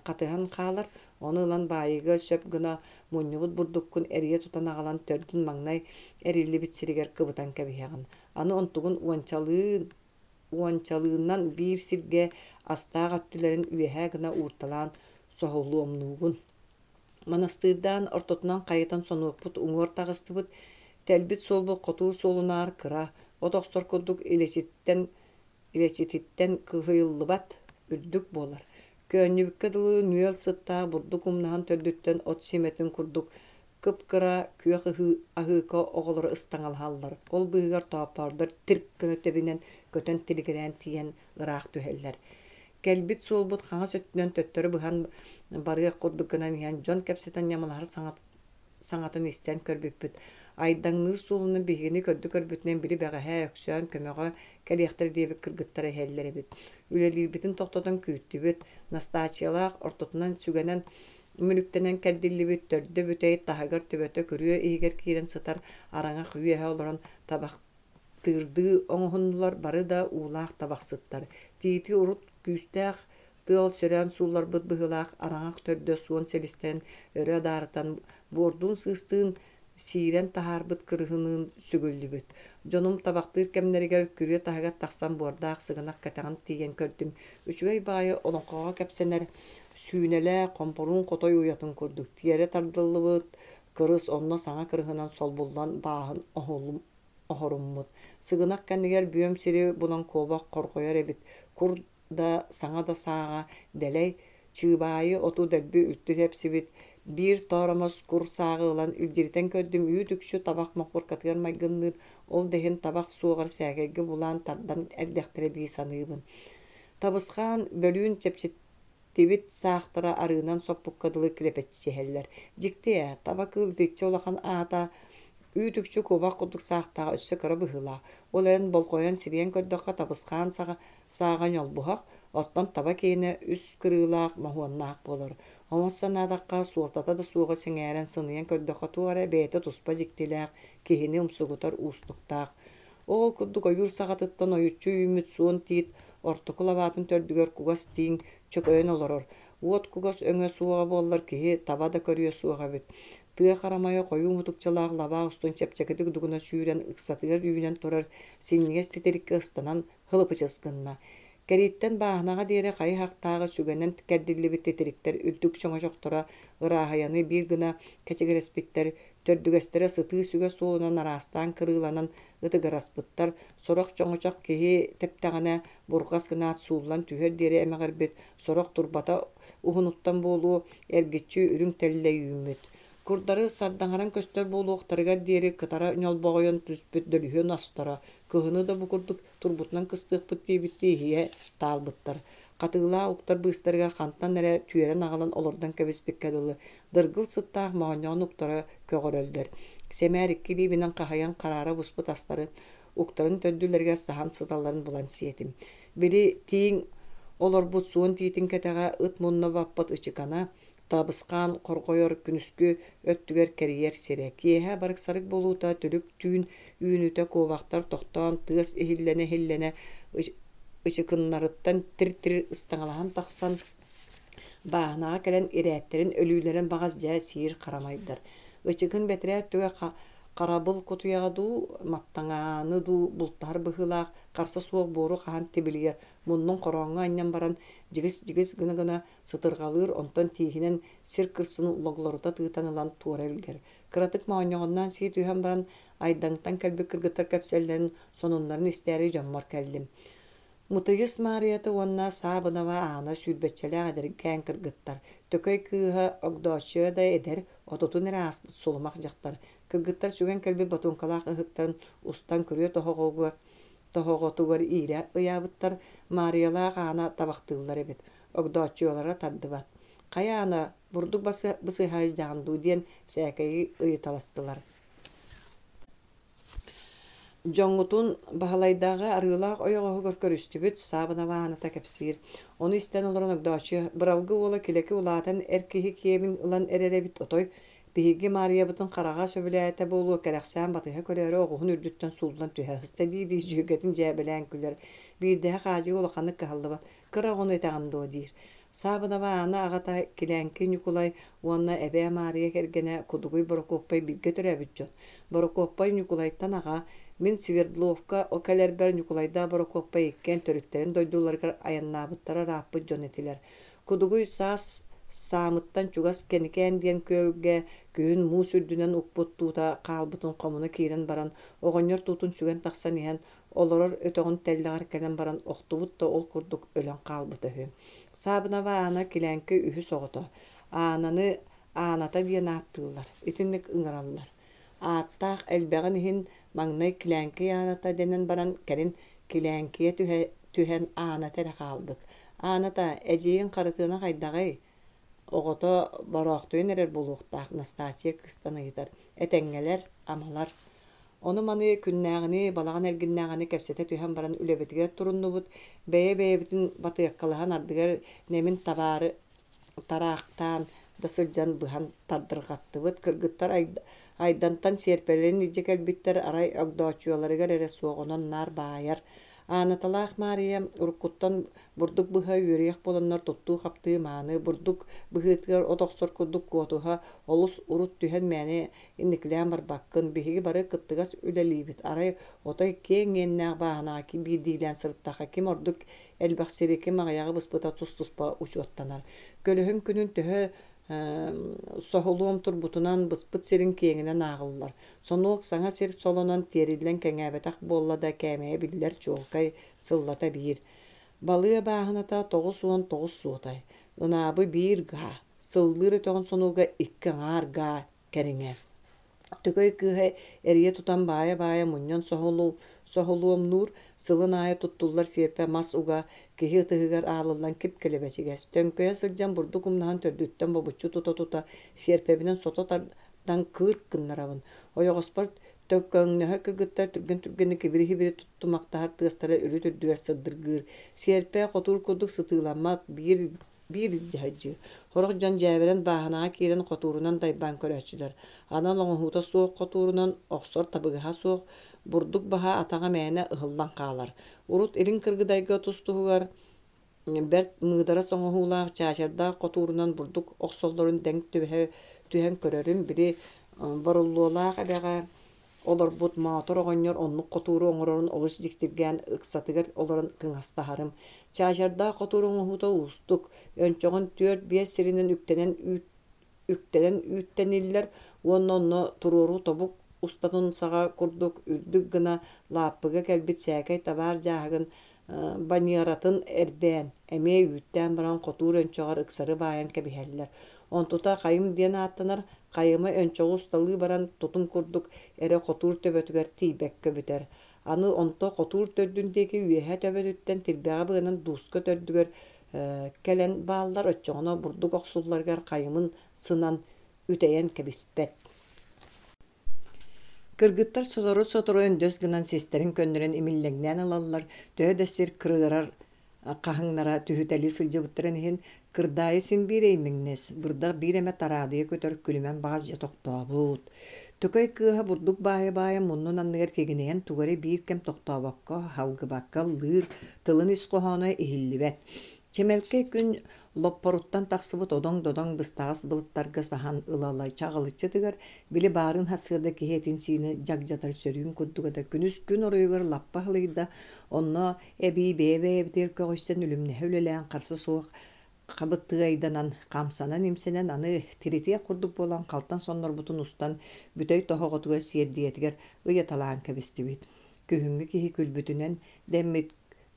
хатыһан хаалар, ону ылан баайыыга сөп гына мунньубут бурдуккун эрийэ тутан аҕалан төрдүн маҥнай эриллибит сиригэр кыбытан кэбиһэҕин. Аны онтугун уончалыы уончалыынан биир сиргэ астаах өттүлэрин үөһээ гына уурталаан соһулуомнуугун. Манастыырдаан ортотунан хайытан сонуокпут уҥуор таҕыстыбыт, тэлбит суолбут хотуу суолунаар кыра, от охсор курдук илэчиттэн илэчититтэн кыһыйыллыбат, үрдүк буолар. Көөнньүбүккэ дылы нүөл сыттаах бурдук умнаһын төрдүттэн от сиэмэтин курдук кып-кыра күөх аһыыка оҕолоро ыстаҥалаһаллар, ол быыһыгар тооппоордор тирк гына тэбинэн көтөн тилигирээн тиийэн ыраах түһэллэр. Кэлбит суолбут хаҥас өттүнэн төттөрү быһан барыах курдук гынан иһэн дьон кэпсэтэн ньамалаһар саҥатын истэн көрбүппүт. Айдаҥныыр суолунан биһигини көрдө-көрбүтүнэн били бэҕэһээ Өксөөн көмөҕө кэлиэхтэрэ диэбит кыргыттара иһэллэр эбит. Үлэлиирбитин тохтотон күүттүбүт. Настааччыйалаах ортотунан сүгэнэн мүлүктэнэн кэрдиллибит төрдө бүтэй таһыгар төбөтө күрүө иһигэр киирэн сытар араҥах үөһэ олорон табах тыырдыы оҥоһуннулар бары да уулаах табахсыттар. Тиити урут күүстээх тыал сөрөөн суулларбыт быһыылаах араҥах төрдө суон силистэрин өрө адаарытан буордуун-сыыстыын сиирэн таһаарбыт кырыһыныын сүгүллүбүт. Дьонум табахтыыр кэмнэригэр күрүө таһыгар тахсан буордаах сыгынах кэтэҕин тиийэн көрдүм. Үчүгэй баайы олоҥхоҕо кэпсэнэр сүүнэлээх хомпоруун хотой уйатын курдук тиэрэ тардыллыбыт кырыс онно саҥа кырыһынан солбуллан бааһын оһоруммут. Сыгынах кэннигэр бүөм сири булан куобах хорҕойор эбит. Кур да, саҥа да сааҕа дэлэй, чыыбаайы оту дэлби үлтү тэпсибит. Биир тооромос кур сааҕы ылан илдьиритэн көрдүм үүт-үкчү табах мохуоркатыгар майгынныыр, ол да иһин табах суоҕар сээкэйгэ булаан тардан эрдэхтэрэ дии саныыбын. Табысхаан бөлүүн чэпчэтибит саахтара арыынан соппукка дылы килэпэччиһэллэр. Дьикти ээ, таба кыыл итиччэ улахан аата үүт-үкчү куобах курдук саахтааҕа өссө кыра быһыылаах. Ол эрэн болҕойон сирийэн көрдөххө табысхаан саҕа сааҕа ньолбуһах, оттон таба киэнэ үс кырыылаах, моһуоннаах буолар. Омос санаатахха, суолтата да суоҕу сэҥээрэн сыныйан көрдөххө туох эрэ бэйэтэ туспа дьиктилээх, киһини умсугутар уустуктаах. Ол курдук ойуур саҕатыттан ойуччу үүммүт суон тиит ортоку лабаатын төрдүгэр кугас тииҥ чөкөйөн олорор. Уот кугас өҥө суоҕа буоллар киһи таба да көрүө суох эбит. Тыа харамайа хойуу мутукчалаах лабаа устун чэпчэкитик дугуна сүүрэн ыксатыгар үүнэн турар синньигэс титириккэ ыстанан хылыпычыс гынна. Кэрииттэн бааһынаҕа диэри хайы-хахтааҕы сүгэнэн кэрдиллибит титириктэр үрдүк чоҥочохторо ырааһыйаны биир гына кэчигирэспиттэр, төрдүгэстэрэ сытыы сүгэ суолунан араастаан кырыыланан ытыгыраспыттар, сорох чоҥочох киһи тэптэҕинэ бурҕас гынаат сууллан түһүөр диэри эмэҕирбит, сорох турбата уһунуттан буолуо, эргиччи үрүҥ тэллэй үүммүт. Курдары сардаҥаран көстөр буолуохтарыгар диэри кытара ньолбоҕойон түспүт дөлүһүөн осторо, кыһыны да бу курдук турбутунан кыстыахпыт диэбиттии иһийэ таалбыттар. Хатыылаах уктар быыстарыгар хантан эрэ түөрэн аҕалан олордон кэбиспиккэ дылы, дыргыл сыттаах моонньоҕон уктара көҕөрөллөр. Сэмээр икки илиибинэн хаһыйан хараара буспут астары уктарын төрдүлэригэр саһан сыталларын булан сиэтим. Били тииҥ олорбут суон тиитин кэтэҕэ ыт мунна баппыт ычыкана, Табысхаан хорҕойор күнүскү өттүгэр кэрийэр сирэ. Киэһэ барык-сарык буолуута түлүк түүн үүнүүтэ куобахтар тохтоон тыас иһиллэнэ-иһиллэнэ ычыкыннарыттан тир-тир ыстаҥалаһан тахсан бааһынаҕа кэлэн ирээттэрин өлүүлэрин баҕас дьэ сиир харамайдар. Ычыкын бэтэрээ өттүгэр харабыл кутуйаҕа дуу, маттаҥааны дуу бултаһар быһыылаах харса суох буору хаһан тибилигэр муннун хорооҥҥо анньан баран дьигис-дьигис гына-гына сытырҕалыыр, онтон тииһинэн сир кырсын логлорута тыытан ылан туора илгэр. Кыратык моонньоҕонноон сии түһэн баран, Айдаҥтан кэлбит кыргыттар кэпсэллэрин, сонуннарын истээри дьоммор кэллим. Мытыйыс Маарыйата уонна Саабынаба Аана сүүрбэччэлээх эдэркээн кыргыттар. Төкөй кыыһа Огдооччуйа да эдэр, отутун эрэ ааспыт сулумах дьахтар. Кыргыттар сүгэн кэлбит ботуоҥкалаах ыһыктарын устан күрүө тоһоҕоҕо тоһоҕотугар иилэ ыйаабыттар, Маарыйалаах Аана табахтыыллар эбит. Огдооччуйалара тардыбат. Хайа Аана, бурдук бысыһа сдьаҕын дуу диэн сээкэйи ыйыталастылар. Дьоҥҥутун Баһылайдааҕы арыылаах ойоҕоһугар көрүстүбүт, Саабынаба Ааната кэпсиир. Ону истэн олорон Огдооччуйа, «Быралгы уола Килэки улаатан эр киһи киэбин ылан эрэр эбит отой, Биһиги Маарыйабытын хараҕа сөбүлээтэ буолуо, кэрэхсээн батыһа көрөөрү оҕуһун үрдүттэн сууллан түһэ сыста дии-дии дьүөгэтин дьээбэлээн күлэр. Биирдэһэ Хаадьыга улаханнык кыһаллыбат, кыра оҕону этэҕин дуо диир. Саабынаба Аана аҕата Килээҥки Ньукулай уонна эбээ Маарыйа кэргэнэ Кудугуй Борокуоппай бииргэ төрөөбүт дьон. Борокуоппай Ньукулайтан аҕа, мин Свердловка кэлэрбэр Ньукулайдаах Борокуоппай иккиэн төрүттэрин дойдуларыгар айаннаабыттара ырааппыт дьон этилэр. Кудугуй саас Саамыттан чугас Кэникээн диэн күөлгэ күһүн муус үрдүнэн укпут туута хаалбытын хомуна киирэн баран, оҕонньор туутун сүгэн тахсан иһэн, олорор өтөҕүн тэллэҕэр кэлэн баран охтубут да ол курдук өлөн хаалбыта үһү. Саабынаба Аана Килээҥки үһүс оҕото. Аананы Ааната диэн ааттыыллар, итинник ыҥыраллар. Ааттаах элбэҕин иһин маҥнай Килээҥкий Ааната дэнэн баран, кэлин Килээҥкийэ түһэ түһэн Ааната эрэ хаалбыт. Ааната, эдьиийиҥ Харытыана хайдаҕый? Оҕото бороохтуйан эрэр буолуохтаах, Настааччыйа кыыстан ыйытар. Этэҥҥэлэр, амалар. Ону-маны күннээҕини, балаҕан эргиннээҕини кэпсэтэ түһэн баран үлэбитигэр туруннубут, бэйэ-бэйэбитин батыаккалаһан ардыгар нэмин табаары тараахтаан да сылдьан быһан тардырҕаттыбыт. Кыргыттар Айдантан сиэрпэлэрин илдьэ кэлбиттэр, арай Огдооччуйаларыгар эрэ суох, онон наар баайар. Аанаталаах Маарыйа уруккуттан бурдук быһа үөрүйэх буоланнар туттуу-хаптыы мааны, бурдук быһыытыгар от охсор курдук куотуһа олус урут түһэн мээнэ инникилээн барбаккын, биһиги бары кыттыгас үлэлиибит, арай отой киэҥ иэннээх бааһынаҕа биирдиилээн сырыттахха ким ордук элбэх сири, ким аҕыйаҕы быспыта тус-туспа учуоттанар. Көлөһүн күнүн төһө Соһулуом турбутунан, быспыт сирин киэҥинэн ааҕыллар. Сонуок саҥа сир солонон тиэриллэн кэҥээбэтэх буолла да кээмэйэ биллэр чуолкай, сыллата биир. Балыа бааһыната 99 суотай, Ынаабы биир гаа, Сыллыыр өтөҕүн сонуога икки аҥаар гаа кэриҥэ. Төкөй кыыһа эрийэ тутан баайа-баайа мунньан соһулуомнуур, сылын аайы туттуллар сиэрпэ мас уга киһи ытыһыгар аалыллан кип-килэбэчигэс. Төҥкөйө сылдьан бурдук умнаһын төрдүттэн бобуччу тута-тута сиэрпэбинэн сото тардан кыырк гыннарабын. Ойоҕоспор төкөҥнөһөр кыргыттар түргэн-түргэнник ибири-һибири туттумахтаһар тыастара үрүт үрдүгэр сырдыргыыр. Сиэрпэ хотуур курдук сытыыламмат, биир биир илдьэ Сорох дьон дьээбэрэн бааһынаҕа киирэн хотуурунан дайбаан көрөөччүлэр. Анал оҥоһуута суох хотуурунан охсор табыгаһа суох, бурдук баһа атаҕа мээнэ ыһыллан хаалар. Урут Илин Кыргыдайга тус-туһугар бэрт мыыдарас оҥоһуулаах чаачардаах хотуурунан бурдук охсоллорун дэҥ түбэһэ түһэн көрөрүм, били Боруллуолаах эбэҕэ олорбут Моотор оҕонньор оннук хотууру оҥорорун олус дьиктиргээн ыксатыгар олорон кыҥастаһарым. Чаачардаах хотуур оҥоһуута уустук, өнчөҕүн түөрт-биэс сиринэн үктэнэн үүт үктэнэн үүттэниллэр уонна онно туруору тобук устатын саҕа курдук үрдүк гына лааппыга кэлбит сээкэй табаар дьааһыгын баньыаратын эрбээн, эмиэ үүттээн баран хотуур өнчөҕөр ыксары баайан кэбиһэллэр. Онтута хайым диэн ааттанар, хайыма өнчөҕү усталыы баран тутум курдук эрэ хотуур төбөтүгэр тиийбэккэ бүтэр. Аны онто хотуур төрдүн диэки үөһэ төбөтүттэн тирбэҕэ быанан дууска төрдүгэр кэлэн бааллар, оччоҕуна бурдук охсулларыгар хайымын сынан үтэйэн кэбиспэт. Кыргыттар сотору-сотору өндөс гынан систэрин көннөрөн имиллэҥнээн ылаллар, төһө да сир кырыарар хаһыҥнара түһүтэлии сылдьыбыттарын иһин, кырдаайы син биир эймэҥнэс, бырдах биир эмэ тараадыйа көтөр күлүмэн баҕас дьэ тохтообут. Төкөй кыыһа бурдук баайа-баайа муннун анныгар кигинэйэн тугу эрэ биир кэм тохтообокко, халгыбакка ыллыыр, тылын ис хоһооно иһиллибэт. Чэмэлкэй күн Лоппоруттан тахсыбыт одоҥ-додоҥ быстаҕас былыттарга саһан ыла-ыла чаҕылыччы тыгар, били баарын сарсыарда киһи этин-сиини дьагдьатар сөрүүн курдуга да күнүс күн оройугар лаппа аһылыйда, онно эбии бэйэ-бэйэбитигэр көҕүйсэн үлүмнэһэ үлэлээн харса суох хабытыайданан, хамсанан-имсэнэн аны тиритиэх курдук буолан халтан соннорбутун устан бүтэй тоһоҕотугар сиэрдийэтигэр ыйаталаан кэбистибит. Күһүҥҥү киһи күлбүтүнэн дэммит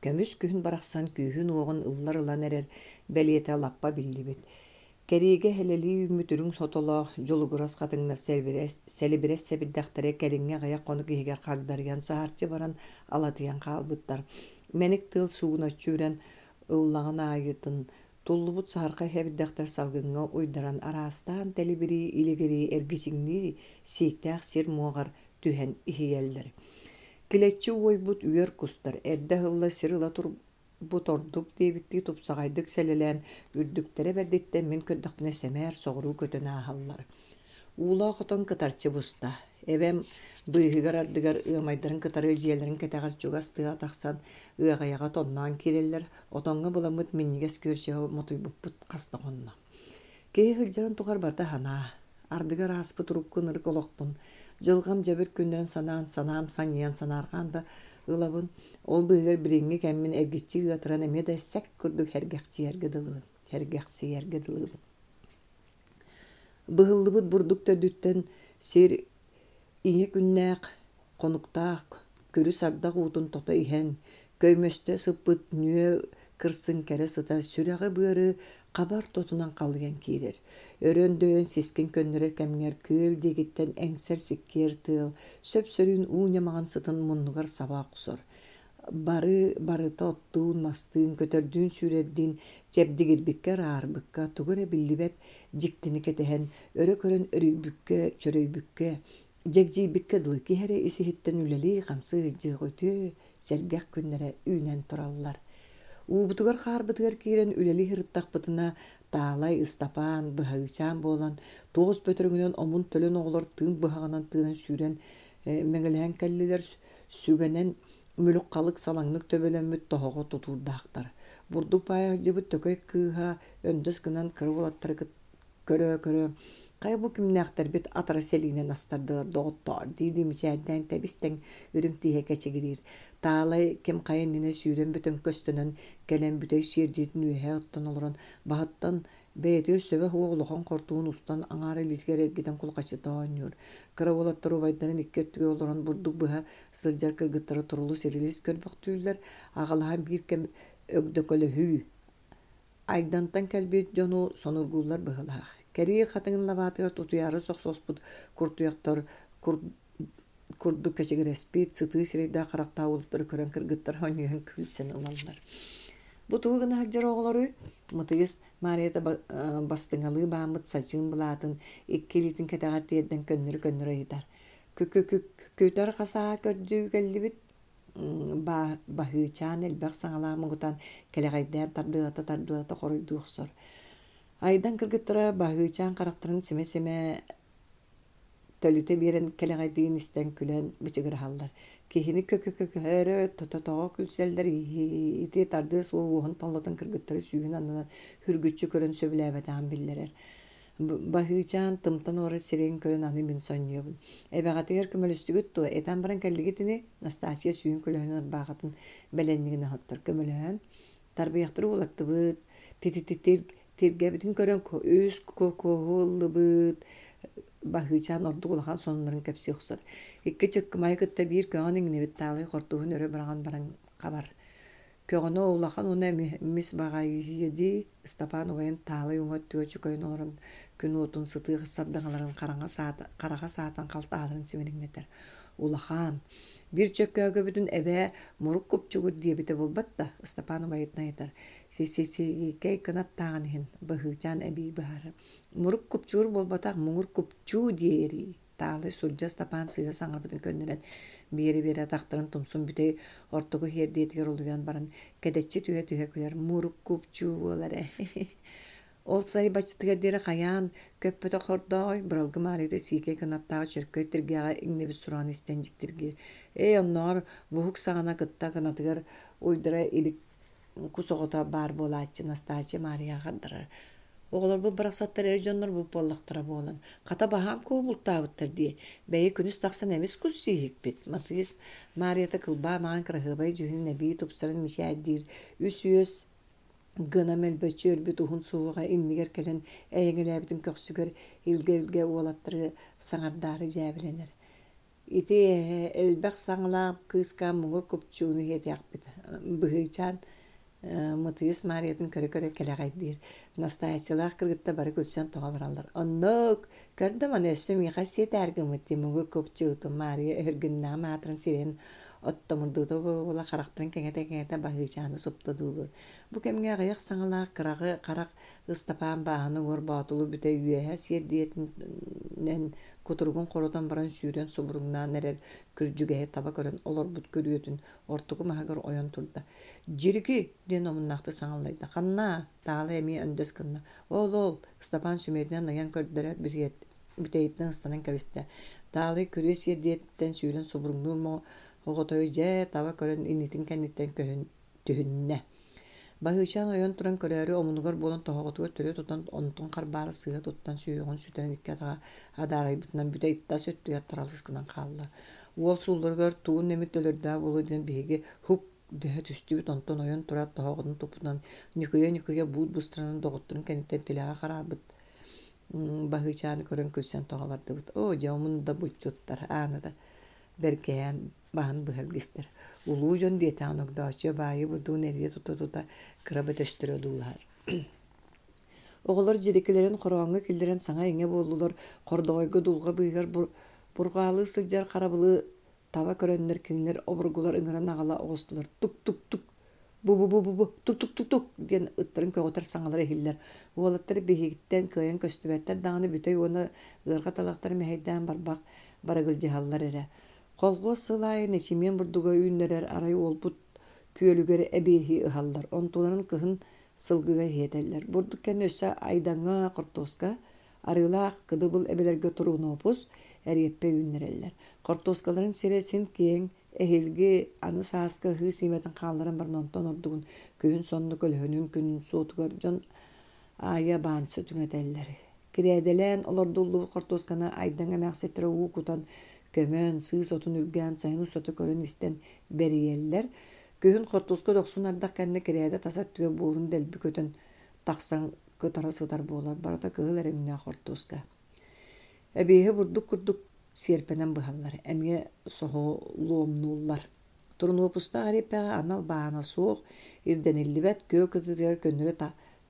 Көмүс күһүн барахсан күүһүн-уоҕун ыллар ылан эрэр бэлиэтэ лаппа биллибит. Кэриигэ сэлэлии үүммүт үрүҥ сотолоох дьулугурас хатыҥнар сэлибирэс сэбирдэхтэрэ кэлиҥҥи аҕыйах хонук иһигэр хагдарыйан саһарчы баран алатыйан хаалбыттар. Мэник тыал суугуначчы үрэн ыллаҕын аайытын туллубут саһархай сэбирдэхтэр салгыҥҥа уйдаран араастаан тэлибирии, илигирии, эргичиҥнии сииктээх сир муоҕар түһэн иһийэллэр. Килэччи уойбут үөр кустар эрдэ ыһылла сир ыла турбут ордук диэбиттии тупсаҕайдык сэлэлээн үрдүктэрэ бэрдиттэн мин көрдөхпүнэ сэмээр соҕуруу көтөн ааһаллар. Уулаах отон кытарчы буста. Эбэм быыһыгар-ардыгар ыамайдарын кытары дьиэлэрин кэтэҕэр чугас тыаҕа тахсан ыаҕайаҕа тонноон киирэллэр, отоҥҥо буламмыт минньигэс күөрчэҕи мотуйбуппут хас да хонно. Киһи сылдьарын тухары барыта санаа, Ардыгар ааспыт урукку ынырык олохпун, дьылҕам дьэбир күннэрин санаан, санаам санньыйан санаарҕаан да ылабын, ол быыһыгар билиҥҥи кэммин эргиччи ыатаран эмиэ да сэк курдук сэргэхсийэргэ дылыбын, сэргэхсийэргэ дылыбын. Быһыллыбыт бурдук төрдүттэн сир Ийэ күннээх, хонуктаах күрүс ардах уутун тото иһэн, көймөстө сыппыт нүөл кырсын кэрэ сыта сүрэҕи-быары хабар тотунан халыйан киирэр. Өрө өндөйөн сискин көннөрөр кэмҥэр күөл диэкиттэн эҥсэр сиккиэр тыал сөп-сөрүүн уу ньамаҕын сытын муннугар саба охсор. Бары барыта оттуун-мастыын, көтөрдүүн-сүүрэрдиин чэбдигирбиккэ, ыраарбыкка, тугу эрэ биллибэт дьиктини кэтэһэн, өрө көрөн өрүйбүккэ, чөрөйбүккэ, дьэгдьийбиккэ дылы киһи эрэ ис-иһиттэн үлэлии-хамсыы сылдьыах үтүө, сэргэх күннэрэ үүнэн тураллар. Уубутугар-хаарбытыгар киирэн үлэлии сырыттахпытына, Таалай, Ыстапаан, Быһаычаан буолан, туос бөтөрөҥүнэн омун-төлөн оҕолор тыын быһаҕынан тыынан сүүрэн мэҥилэһэн кэллилэр, сүгэнэн мүлүк-халык салаҥнык төбөлөммүт тоһоҕо тутуурдаахтар. Бурдук баайа сылдьыбыт төкөй кыыһа өндөс гынан кыра уолаттары көрө-көрө «Хайа бу кимнээхтэрбит атара сэлиинэн астардылар доҕоттоор» дии-дии мичээрдээн тэбис-тэҥ үрүҥ тииһэ кэчигириир. Таалай ким хайа иннинэ сүүрэн бөтөҥкөстөнөн кэлэн бүтэй сиэрдийэтин үөһэ оттон олорон баһыттан Бэйэтигэр сөбө суох улахан хортуун устан аҥаар илиитигэр эргитэн кулахачыта оонньуур. Кыра уолаттар убайдарын икки өттүгэр олорон бурдук быһа сылдьар кыргыттары турулус-ирилис көрбөхтүүллэр, аҕалаһан биир кэм өгдөкөлөһүү. Айдантан кэлбит дьону сонургууллар быһыылаах. Кэрии хатыҥын лабаатыгар тутуйаары сохсоспут куртуйахтар курдук кэчигирэспит, сытыы сирэйдээх харахтаах уолаттары көрөн кыргыттар сонньуйан күлсэн ылаллар. Бу тугу гына сылдьар оҕолоруй? Мытыйыс Маарыйата бастыҥалыы бааммыт садьыын былаатын икки илиитин кэтэҕэр тиэрдэн көннөрү-көннөрү ыйытар. Кү-кү-күтэр хасааһа көрдүү кэллибит Баһыычаан элбэх саҥалаах муҥутаан кэлэҕэйдээн тардыалата-тардыалата хоруйдуу охсор. Айдан кыргыттара Баһыычаан харахтарын симэ-симэ төлүтэ биэрэн кэлэҕэйдиин истэн күлэн бычыгыраһаллар. Киһини кө-кө-көһөрө тоҕо күлсэллэр ити тардыас уол уоһун толлотон кыргыттары сүүһүн аннынан үргүччү көрөн сөбүлээбэтэҕин биллэрэр. Баһыычаан тымтан олорор сирэйин көрөн аны мин сонньуйабын. Эбэҕитигэр көмөлөстүгүт дуо? Этэн баран кэллигит ини? Настааччыйа сүүһүн көлөһүнүн ырбаахытын бэлэнньигинэ оһоттор. Көмөлөһөн. Тарбыйахтары уулаттыбыт, тиргэбитин көрөн үс куоһу ыллыбыт, Баһыычаан ордук улахан сонуннарын кэпсии охсор. Икки чыккымайы кытта биир көҕөн иҥнибит таалай хортууһун өрө быраҕан баран хабар. Көҕөнө улахан уонна эмис баҕайы дии, Ыстапаан убайын таалай уҥа өттүгэр чөкөйөн олорон күн уотун сытыы сардаҥаларын хараҥа саата, хараҕа саатан халтаһаларын симириҥнэтэр. Улахан, биир чөккөөгөбүтүн эбээ мурук купчугур диэбитэ буолбат да, Ыстапаан убайыттан ыйытар. Си-си-сиикэй кынаттааҕын иһин, Баһыычаан эбии быһаарар. Мурук купчугур буолбатах, муҥур купчуу диэрий. Таалай сурдьа Ыстапаан сыыһа саҥарбытын көннөрөн, биэрэ-биэрэ атахтарын тумсун бүтэй ортоку иһиэрдиэтигэр олуйан баран, кэдэччи түһэ-түһэ күлэр мурук купчуу буолар ээ. Ол сай баччатыгар диэри хайаан көппөтөх хордоой, Быралгы Маарыйата сиикэй кынаттаах чөркөй тиргэҕэ иҥнэбит сураҕын истэн дьиктиргиир. Ээ, оннооҕор буһук саҕана кытта кынатыгар уйдара илик кус оҕото баар буолааччы Настааччы Маарыйаҕа хардарар. Оҕолорбут барахсаттар эр дьоннор бу буоллахтара буолан, хата баһаам куһу бултаабыттар дии, бэйи күнүс тахсан эмис кус сииһикпит. Матыыс Маарыйата кылбаа маҥан кыраһыабай дьүһүнүн эбии тупсаран мичээрдиир, үс үөс гына мөлбөччү өлбүт уһун суһуоҕа иннигэр кэлэн эйэҥэлээбитин көхсүгэр илгэ-илгэ уолаттары саҥардаары дьээбэлэнэр. Ити элбэх саҥалаах кыыска муҥур купчууну иһиэтиэхпит Быһыычаан Мытыйыс Маарыйатын көрө-көрө кэлэҕэйдиир. Настааччылаах кыргыттар бары күлсэн тоҕо бараллар. Оннук, көрдө маны өссө миэхэ сиэтээр гыммыт дии муҥур купчуутун Маарыйа өһүргүннэҕим аатыран сирэйин оттомурдуута буола-буола харахтарын кэҥэтэ-кэҥэтэ Баһыычааны суптудуулуур. Бу кэмҥэ аҕыйах саҥалаах кыраҕы харах Ыстапаан бааһына уҥуор Боотулу бүтэ үөһэ сиэрдийэтинэн кутуругун хорутан баран сүүрэн субуруҥнаан эрэр күрдьүгэһи таба көрөн олорбут күрүөтүн ортоку маһыгар ойон турда. «Дьирики!» диэн омуннаахтык саҥаллайда. «Ханна?» Таалай эмиэ өндөс гынна. «Ол-ол!» Ыстапаан сүмэтинэн ыйан көрдөрөөт бүтэйиттэн ыстанан кэбистэ. Таалай күрүө сиэрдийэтиттэн сүүрэн субуруҥнуур оҕотойу дьэ таба көрөн иннитин кэнниттэн көһүн түһүннэ. Баһыычаан ойон туран көрөөрү омунугар буолан тоһоҕотугар төлө тутан онтун харбаары сыыһа туттан сүһүөҕүн сүтэрэн икки атаҕа адаарайбытынан бүтэй тас өттүгэр таралыс гынан хаалла. Уол суулларыгар тугун эмит өлөрдөөх буолуо диэн биһиги һук дөһө түстүбүт онтон ойон тураат тоһоҕотун туппутунан ньыкыйа-ньыкыйа буут быстарынан доҕотторун кэнниттэн тилэҕэ хараарбыт Баһыычааны көрөн күлсэн тоҕо бардыбыт. Оо, дьэ омун да булчуттар ааны да бэргэһээн баһын быһа илгистэр. Улуу дьон диэтэҕин Огдооччуйа баайы бурдугун эрийэ тута-тута кыра бөтөстөрө одуулаһар. Оҕолор дьирикилэрин хорооҥҥо киллэрэн саҥа-иҥэ буоллулар, хордоҕойго дулҕа быыһыгар бурҕаалыы сылдьар харабылы таба көрөннөр кинилэр обургулар ыҥыран аҕала оҕустулар тук-тук-тук бу-бу-бу-бу тук-тук-тук-тук диэн ыттарын көҕүтэр саҥалара иһиллэр. Уолаттар биһигиттэн кыайан көстүбэттэр даҕаны бүтэй уонна ыарҕа талахтары мэһэйдээн барбах барыгылдьыһаллар эрэ. Колхуос сыл аайы нэчимиэн бурдуга үүннэрэр арай уолбут күөлүгэр эбиэһи ыһаллар, онтуларын кыһын сылгыга иһиэтэллэр. Бурдук кэннэ өссө Айдаҥҥа хортуоска, Арыылаах Кыдыбыл эбэлэргэ турунуопус, эриэппэ үүннэрэллэр. Хортуоскаларын сирэ син киэҥ, эһиилги аны сааскы ыһыы сиэмэтин хаалларан баран онтон ордугун күһүн сонно көлөһүнүн күнүн суотугар дьон аайы баанса түҥэтэллэр. Кирээдэлээн олордуллубут хортуосканы Айдаҥ эмээхситтэрэ уу кутан, көмөн, сыыс отун үргээн сайын устата көрөн-истэн бэрийэллэр. Күһүн хортуоска дохсун ардах кэннэ кирээдэ тас өттүгэр буорун дэлби көтөн тахсан кытара сытар буолар, барыта кыһыл эрэ өҥнөөх хортуоска. Эбиэһи бурдук курдук сиэрпэнэн быһаллар, эмиэ соһолуомнууллар. Турунуопустаах эриэппэҕэ анал баана суох, ирдэниллибэт, күөл кытыытыгар көннөрү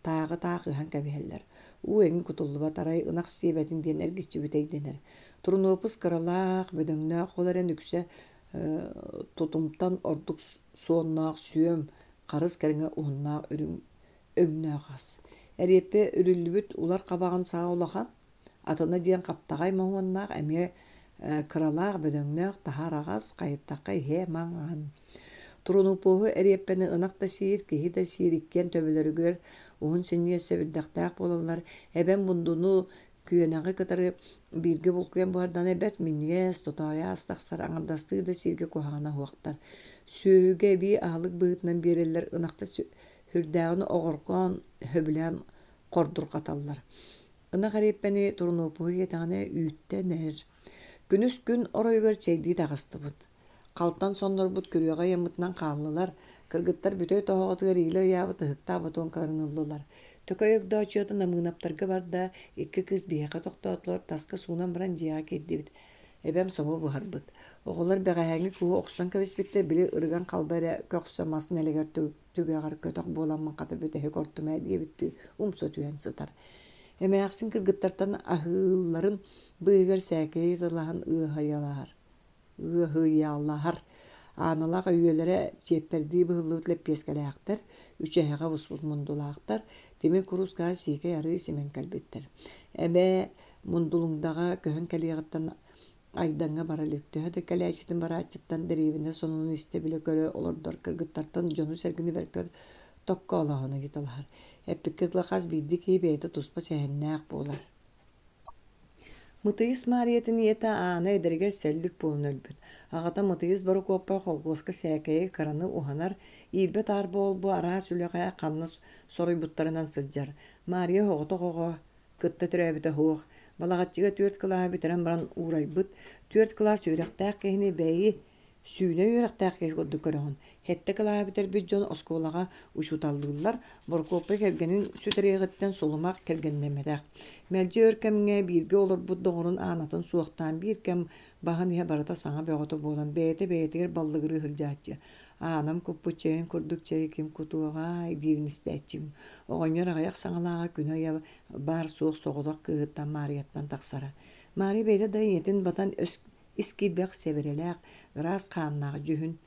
тааҕы-таах ыһан кэбиһэллэр. Уу эҥин кутуллубат, арай ынах сиэбэтин диэн эргиччи бүтэйдэнэр. Турунуопус кыралаах, бөдөҥнөөх, ол эрэн үксэ тутумтан ордук суоннаах сүөм, харыс кэриҥэ уһуннаах үрүҥ өҥнөөх ас. Эриэппэ үрүллүбүт улар хабаҕын саҕа улахан, атына диэн хаптаҕай моһуоннаах, эмиэ кыралаах, бөдөҥнөөх, таһа араҕас, хайыттахха иһэ маҥан. Турунупуоһу эриэппэни ынах да сиир, киһи да сиир иккиэн төбөлөрүгэр уһун синньигэс сэбирдэхтээх буолаллар. Эбэм мундуну күөнэҕи кытары бииргэ булкуйан буһардана бэрт минньигэс, тотоойу ас тахсар, аҥардастыы да сииргэ куһаҕана суохтар. Сүөһүгэ эбии аһылык быһыытынан биэрэллэр, ынахта сүрдээҕин оҕоргоон, сөбүлээн хордурҕаталлар. Ынах эриэппэни турунуопуһу иэтэҕинэ үүттэнэр. Күнүс күн оройугар чэйдии таҕыстыбыт. Халтан соннорбут күрүөҕэ ыйаммытынан хааллылар, кыргыттар бүтэй тоһоҕотугар иилэ ыйаабыт ыһыктаах ботуоҥкаларын ыллылар. Төкөй Өгдөөччүөтэ Намыынаптарга барда, икки кыыс биһиэхэ тохтоотулар, таска суунан баран дьиэҕэ киирдибит. Эбэм собо буһарбыт. Оҕолор бэҕэһээҥҥи куһу охсон кэбиспиттэр, били ырыган халба эрэ көхсө мас нэлэгэр түгэҕэр көтөх буоламмын хата бүтэһик ортум ээ диэбиттии умса түһэн сытар. Эмээхсин кыргыттартан аһыылларын быыһыгар сээкэйи тылаһан ыаһайалаһар. Ыаһыйалаһар. Ааналаах өйүөлэрэ чиэппэрдии быһыллыбыт лэппиэскэлээхтэр, үчэһэҕэ буспут мундулаахтар, тимир куруускаҕа сиикэй арыы симэн кэлбиттэр. Эбээ Мундулуҥдаҕа көһөн кэлиэҕиттэн Айдаҥҥа бара илик, төһө да кэлээччитин барааччыттан дэриэбинэ сонунун истэ-билэ көрө олордор кыргыттартан дьону-сэргэни бэркэ токкоолоһон ыйыталаһар. Эппиккэ дылы хас биирдии киһи бэйэтэ туспа сэһэннээх буолар. Мытыйыс Маарыйатын ийэтэ Аана эдэригэр сэллик буолан өлбүт. Аҕата Мытыйыс Борокуоппай холкуоска сээкэйи кыраны уһанар, иирбэ-таарба ол-бу араас үлэҕэ ханна соруйбуттарынан сылдьар. Маарыйа соҕотох оҕо, кытта төрөөбүтэ суох. Балаҕаччыга түөрт кылааһы бүтэрэн баран уурайбыт. Түөрт кылаас үөрэхтээх киһини бэйи Сүүнэ үөрэхтээх киһи курдук көрөҕүн. Сэттэ кылааһы бүтэрбит дьон оскуолаҕа учууталлыыллар, Борокуоппай кэргэнин сүтэриэҕиттэн сулумах кэргэннэммэтэх. Мэлдьи өр кэмҥэ бииргэ олорбут доҕорун Аанатын суохтаан биир кэм баһын иһэ барыта саҥа бөҕөтө буолан бэйэтэ бэйэтигэр баллыгырыы сылдьааччы. Аанам куппут чэйин курдук чэйи ким кутуоҕай диирин истээччибин. Оҕонньор аҕыйах саҥалааҕа күнэ-ыйа баар-суох соҕотох кыыһыттан Маарыйаттан тахсара. Маарыйа бэйэтэ да ийэтин батан өс Ис киирбэх сэбэрэлээх, ыраас хааннаах дьүһүн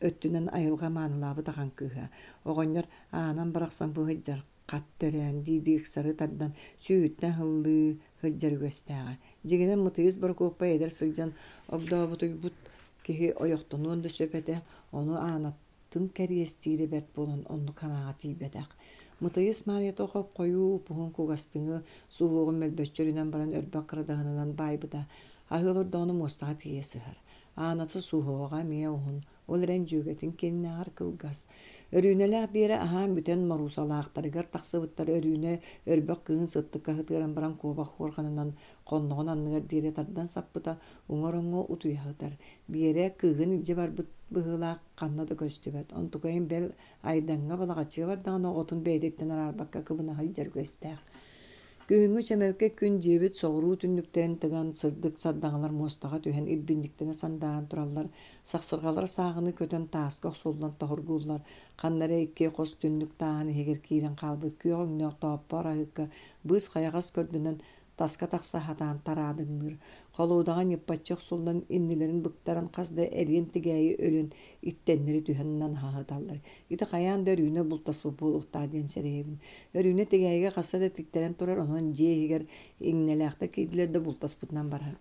өттүнэн айылҕа маанылаабыт ахан кыыһа. Оҕонньор аанан барахсан бу сылдьар хат төрөөн дии-дии ыксары тардан сүүһүттэн һыллыы сылдьар үгэстээҕэ. Дьиҥинэн Мытыйыс Борокуоппай эдэр сылдьан огдообутуйбут киһи ойохтонуон да сөп этэ, ону Аанат тын кэриэстиирэ бэрт буолан оннук санааҕа тиийбэтэх. Мытыйыс Маарыйата хоп-хойуу упуһун кугастыҥы суһуоҕун мөлбөччү өрүнэн баран өрбөх кырадаһынынан баайбыта, аһыы олордоҕуна муостаҕа тиийэ сыһар. Ааната суһуоҕа эмиэ уһун, ол эрэн дьүөгэтин киэнинээҕэр кылгас. Өрүүнэлээх Биэрэ аһаан бүтэн Моруусалаахтарыгар тахсыбыттар Өрүүнэ өрбөх кыыһын сыттыкка сытыаран баран куобах хуорҕанынан хонноҕун анныгар диэри тардан саппыта, уҥа ороҥҥо утуйа сытар. Биэрэ кыыһын илдьэ барбыт быһыылаах ханна да көстүбэт. Онтукайын бэл Айдаҥҥа Балаҕаччыга бардаҕына оҕотун бэйэтиттэн араарбакка кыбына сылдьар үгэстээх. Күһүҥҥү чэмэлкэй күн дьиэбит соҕуруу түннүктэрин тыган, сырдык сардаҥалар муостаҕа түһэн ирбинньиктэнэ сандааран тураллар, сахсырҕалар сааҕыныы көтөн тааска охсуллан тоһургууллар, ханна эрэ икки хос түннүк тааһын иһигэр киирэн хаалбыт күөх өҥнөөх тооппоор аһыыкка быыс-хайаҕас көрдөнөн таска тахса сатаан тараадыҥныыр, холуодаҕа ньыппаччы охсуллан иннилэрин быктаран хас да эриэн тигээйи өлөн иттэннэри түһэн нанаһыталлар. Ити хайаан да Өрүүнэ бултаспыт буолуохтаах диэн сэрэйэбин. Өрүүнэ тигээйигэ хаста да тиктэрэн турар, онон дьиэ иһигэр иҥнэлээхтэр киирдилэр да бултаспытынан барар.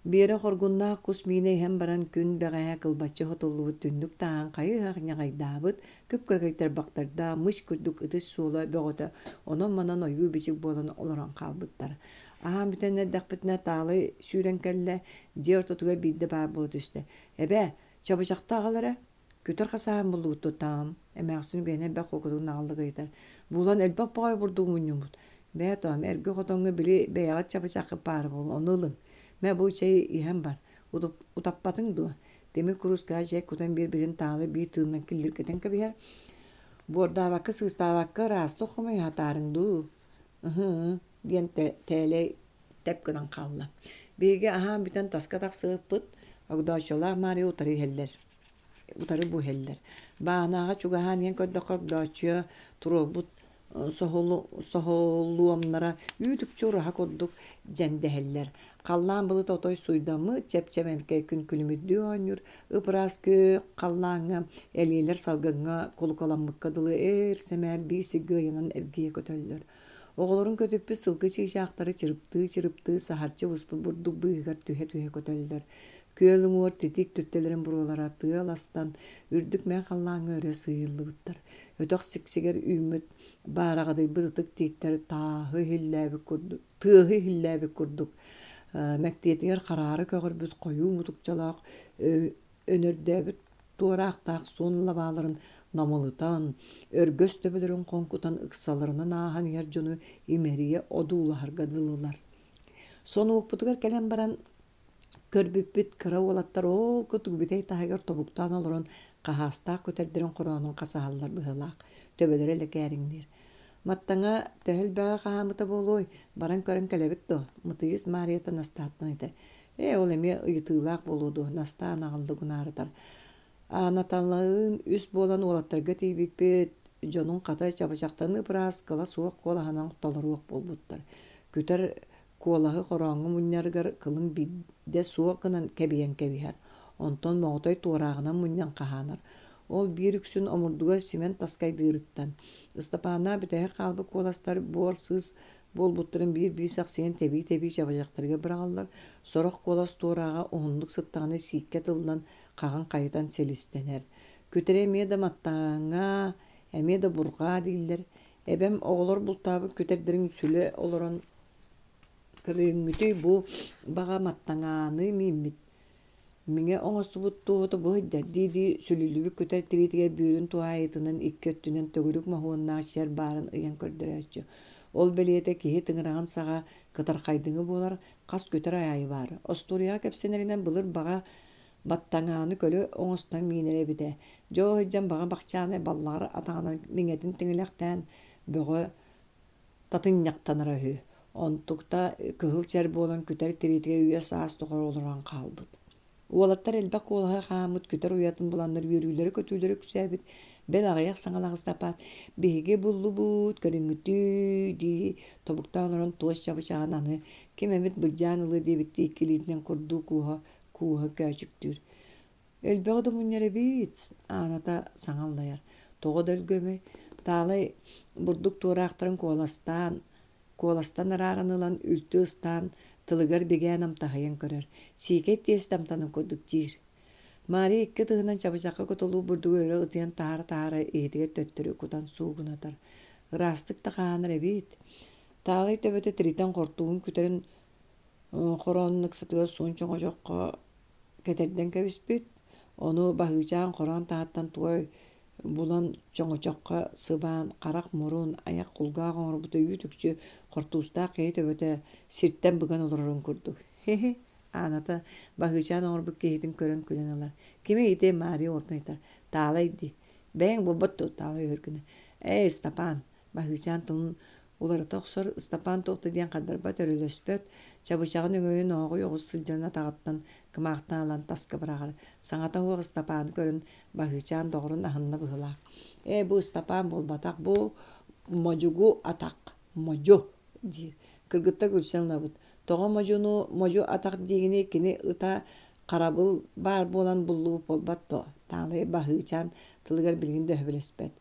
Биэрэ хоргуннаах кус миинэ иһэн баран күн бэҕэһээ кылбаччы сотуллубут түннүк тааһын хайы-һах ньаҕайдаабыт, кып-кыракый тарбахтардаах мыс курдук ытыс суола бөҕөтө онон-манан ойуу-бичик буолан олорон хаалбыттар. Аһаан бүтэн эрдэхпитинэ Таалай сүүрэн кэллэ, дьиэ ортотугар биирдэ баар буола түстэ: «Эбээ, чабычахта аҕал эрэ, Күтэр хасааһын буллубут таам, эмээхсин үгэһинэн элбэх холкутук наҕыллык ыйытар. Булан элбэх баҕайы бурдугу мунньуммут. Бээ тоом, эргэ хотоҥҥо били бэйэҕит чабычаххыт баара буолуо, ону ылыҥ. Мэ бу чэй иһэн бар. Утаппатыҥ дуо? Тимир куруускаҕа чэй кутан биэрбитин Таала биир тыынынан киллиргэтэн кэбиһэр. Буордаабакка, сыыстаабакка ыраастык хомуйа сатаарыҥ дуу, ыһы-ы диэн тээлэй тэп гынан хаалла. Биһиги аһаан бүтэн таска тахсыбыппыт, Огдооччолоох Маарыйа утары иһэллэр утары бу иһэллэр. Бааһынаҕа чугаһаан иһэн көрдөххө, Огдооччуйа туруорбут соһулуомнара үүт-үкчү ураһа курдук дьэндэһэллэр. Халлаан былыта отой суйдаммыт, чэп-чэмэлкэй күн күлүмүрдүү оонньуур, ып-ыраас күөх халлааҥҥа элиэлэр салгыҥҥа кулукаламмыкка дылы ээр-сэмээр биир сиргэ ыйанан эргийэ көтөллөр. Оҕолорун көтүппүт сылгы чыычаахтара чырыптыы-чырыптыы саһарчы буспут бурдук быыһыгар түһэ-түһэ көтөллөр. Күөл уҥуор титиик түптэлэрин буруолара тыал астан, үрдүк мэҥ халлааҥҥа өрө сыыйыллыбыттар. Өтөх сиксигэр үүммүт баараҕадыйбыт ытык тииттэр тааһы иһиллээбит курдук, тыаһы иһиллээбит курдук мэктиэтигэр хараара көҕөрбүт хойуу мутукчалаах өнөрдөөбүт туораахтаах суон лабааларын намылытан, өргөс төбөлөрүн хоҥкутан ыксаларынан ааһан иһэр дьону имэрийэ одуулаһарга дылылар. Сонуокпутугар кэлэн баран Көрбүппүт, кыра уолаттар ол курдук бүтэй таһыгар тобуктаан олорон хаһаастаах күтэрдэрин хороонун хасыһаллар быһыылаах, төбөлөрө лэкээриҥниир. Маттаҥа төһө элбэҕи хаһааммыта буолуой, баран көрөн кэлэбит дуо? Мытыйыс Маарыйата Настааттан ыйытар. Ээ, ол эмиэ ыйытыылаах буолуо дуо, Настаа анаҕыллык унаарытар. Аанаталыын үс буолан уолаттарга тиийбиппит, дьонуҥ хата чабычахтан ып-ыраас кыла суох куолаһынан толоруох буолбуттар. Күтэр Куолаһы хорооҥҥо мунньарыгар кылын биирдэ суох гынан кэбийэн кэбиһэр, онтон моҕотой туорааҕынан мунньан хаһаанар. Ол биир үксүн омурдугар симэн таскайдыырыттан. Ыстапааннаах бүтэһик хаалбыт куоластар буор-сыыс буолбуттарын биир-биир сахсыйан тэбии-тэбии чабычахтарыгар быраҕаллар, сорох куолас туорааҕа уһуннук сыттаҕына сииккэ тыллан, хаҕын хайытан силистэнэр. Күтэрэ эмиэ да маттаҥа, эмиэ да бурҕаа дииллэр. Эбэм оҕолор бултаабыт күтэрдэрин сүлэ олорон көрүҥҥүтүй бу баҕа маттаҥааны мииммит миҥэ оҥостубут туоһута бу сылдьар дии-дии сүлүллүбүт күтэр тириитигэр бүөрүн туһаайыытынан икки өттүнэн төгүрүк моһуоннаах сиэр баарын ыйан көрдөрөөччү. Ол бэлиэтэ киһи тыҥыраҕын саҕа кытархайдыҥы буолар хас күтэр аайы баар. Остуоруйаҕа кэпсэнэринэн былыр баҕа Баттаҥааны көлө оҥостон миинэрэ эбитэ. Дьэ ол сылдьан баҕа бахчаанай баллаҕар атаҕынан миҥэтин тиҥилэхтээн бөҕө татынньахтанара үһү. Онтукта кыһыл чэр буолан күтэр тириитигэр үйэ-саас тухары олорон хаалбыт. Уолаттар элбэх куолаһы хааммыт күтэр уйатын буланнар үөрүүлэрэ-көтүүлэрэ үксээбит, бэл аҕыйах саҥалаах Ыстапаан «Биһиги буллубут, көрүҥҥүтүй» дии тобуктаан олорон туос чабычаҕын аны ким эмит былдьаан ылыа диэбиттии икки илиитинэн курдуу кууһа кууһа көөчүктүүр. Элбэҕи да мунньар эбит, Ааната саҥа аллайар. Тоҕо да өлгөмүй, Таалай бурдук туораахтарын куоластаан, куоластан арааран ылан үлтү ыстаан, тылыгар бигээн амтаһыйан көрөр. Сиикэй тиэстэ амтанын курдук диир. Маарыйа икки ытыһынан чабычахха кутулуу бурдугу өрө ытыйан таһаара-таһаара иһитигэр төттөрү кутан суугунатар. Ыраастык да хаһаанар эбит. Таалай төбөтө тиритэн хортугун күтэрин хороонун ыксатыгар суон чоҥочоххо кэтэрдэн кэбиспит, ону Баһыычаан хороон таһыттан туой булан чоҥочоххо сыбаан, харах мурун, айах кулгаах оҥорбута үүт-үкчү хортуустаах киһи төбөтө сиртэн быган олорорун курдук. Хи-хи, Ааната Баһыычаан оҥорбут киһитин көрөн күлэн ылар. Кимий ити Маарыйа уолтан ыйытар. Таалай дии. Бэйэҥ буолбат дуо? Таалай өһүргэнэ. Ээ, Ыстапаан, Баһыычаан тылын уларыта охсор, Ыстапаан туох да диэн хардарбат, өрөлөспөт, чабычаҕын өҥөйөн ооҕуй оҕус сылдьарын атаҕыттан кымаахтаан ылан таска быраҕар. Саҥата суох Ыстапааны көрөн, Баһыычаан доҕорун аһынна быһыылаах. «Ээ, бу Ыстапаан буолбатах, бу модьугу атах, модьу» диир. Кыргыттар күлсэн ылабыт. Тоҕо модьуну модьу атах диигиний, кини ыта харабыл баар буолан буллубут буолбат дуо? Таалай Баһыычаан тылыгар билигин да өһүлэспэт.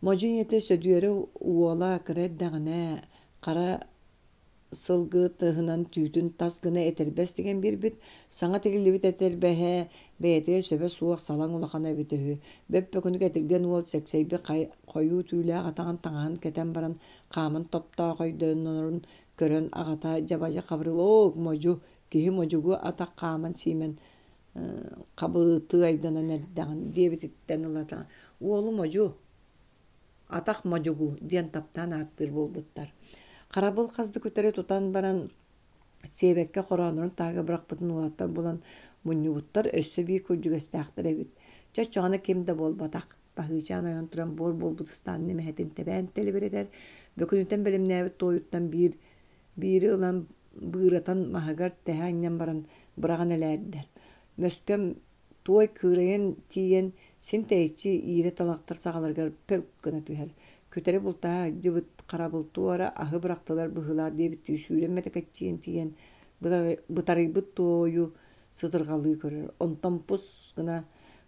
Модьу ийэтэ Сөдүөрэ уола кыра эрдэҕинэ хара сылгы тыһынан түүтүн тас гына этэрбэс тигэн биэрбит, саҥа тигиллибит этэрбэһэ бэйэтигэр сөбө суох салаҥ улахана эбитэ үһү. Бөп-бөкүнүк этиргэн уол сэксэйбит хойуу түүлээх атаҕын таҥаһын кэтэн баран хааман топтоохойдонорун көрөн аҕата дьабадьы Хабырыыл «Оок, модьу, киһи модьугу атах хааман сиимэн хабытыайданан эрдэҕин» диэбититтэн ылата уолу модьу, атах модьугу диэн таптаан ааттыыр буолбуттар. Харабыл хас да күтэри тутан баран сиэбэккэ хорооннорун таһыгар бырахпытын уолаттар булан мунньубуттар, өссө биир күрдьүгэстээхтэр эбит. Чэ, оччоҕуна ким да буолбатах. Баһыычаан ойон туран буор буолбут ыстаанын эмэһэтин тэбээн тэлибирэтэр, бөкүнүтэн бэлэмнээбит туойуттан биир биири ылан быыратан маһыгар тэһэ анньан баран быраҕан элээрдэр. Мөскөм туой кыырайан тиийэн син тэйиччи иирэ талахтар саҕаларыгар пөлк гына түһэр. Күтэри бултаһа сылдьыбыт харабыл туора аһы бырахтылар быһыылаах диэбиттии сүүрэн мэтэкэччийэн тиийэн бытарыйбыт туойу сытырҕалыы көрөр. Онтон пус гына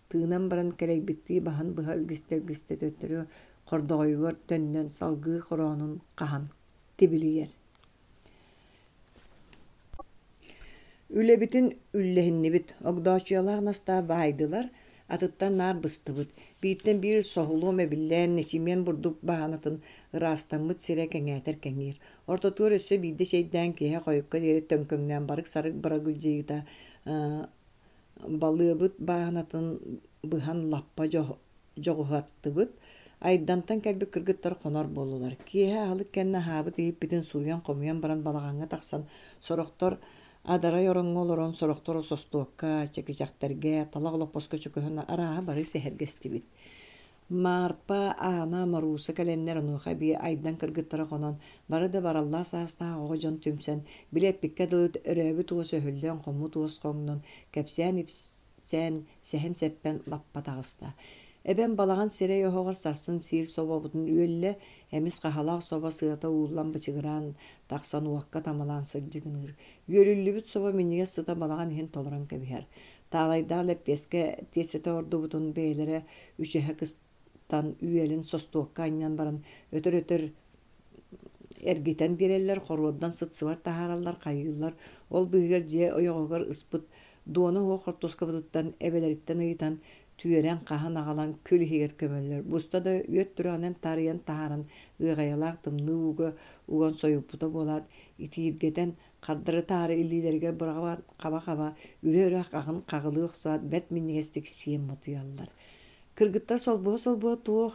тыынан баран кэлэйбиттии баһын быһа илгистэ-илгистэ төттөрү хордоҕойугар төннөн салгыы хороонун хаһан тибилийэр. Үлэбитин үллэһиннибит, Огдооччуйалаах Настаа баайдылар, атыттан наар быстыбыт. Бииртэн биир соһулуом эбиллэн, нэчимиэн бурдук баанатын ыраастаммыт сирэ кэҥээтэр кэҥиир. Ортотугар өссө биирдэ чэйдээн киэһэ хойукка диэри төҥкөҥнөөн барык-сарык барагылдьыйыыта балыабыт бааһынатын быһан лаппа дьоҕуһаттыбыт. Айдантан кэлбит кыргыттар хонор буоллулар. Киэһэ аһылык кэннэ аһаабыт иһиппитин сууйан-хомуйан баран балаҕаҥҥа тахсан, сорохтор адарай ороҥҥо олорон, сорохтор состуокка, чэкичэхтэргэ, талах олоппоско чөкөһөн арааһа бары сэһэргэстибит. Маарпа, Аана, Марууса кэлэннэр онуоха эбии Айдан кыргыттара хонон, бары да бараллаах саастаах оҕо дьон түмсэн, били эппиккэ дылы өрөөбүт уос өһүллэн, хоммут уос хоҥнон, кэпсээн-ипсээн, сэһэн-сэппэн лаппа таҕыста. Эбэм балаҕан сирэй оһоҕор сарсын сиир собобутун үөллэ, эмис хаһалаах собо сыата ууллан бычыгыраан тахсан уокка тамалаан сырдьыгыныыр. Үөлүллүбүт собо минньигэс сыта балаҕан иһин толорон кэбиһэр. Таалайдаах лэппиэскэ тиэстэтэ ордубутун бэйэлэрэ үчэһэ кыстан үөлэн состуокка анньан баран өтөр-өтөр эргитэн биэрэллэр, хоруордан сыт-сыбар таһаараллар, хайыыллар. Ол быыһыгар дьиэ ойоҕоһугар ыспыт дуона суох хортуоскабытыттан эбэлэриттэн ыйытан, түөрэн, хаһан аҕалан күл иһигэр көмөллөр. Буста да үөт түрэҕинэн таарыйан таһааран ыаҕайалаах тымныы ууга уган сойуппута буолаат, итииргэтэн хардары-таары илиилэригэр быраҕан хаба-хаба, үрэ-үрэ хаҕын хаҕылыы охсоот бэрт минньигэстик сиэн мотуйаллар. Кыргыттар солбуһа-солбуһа туох,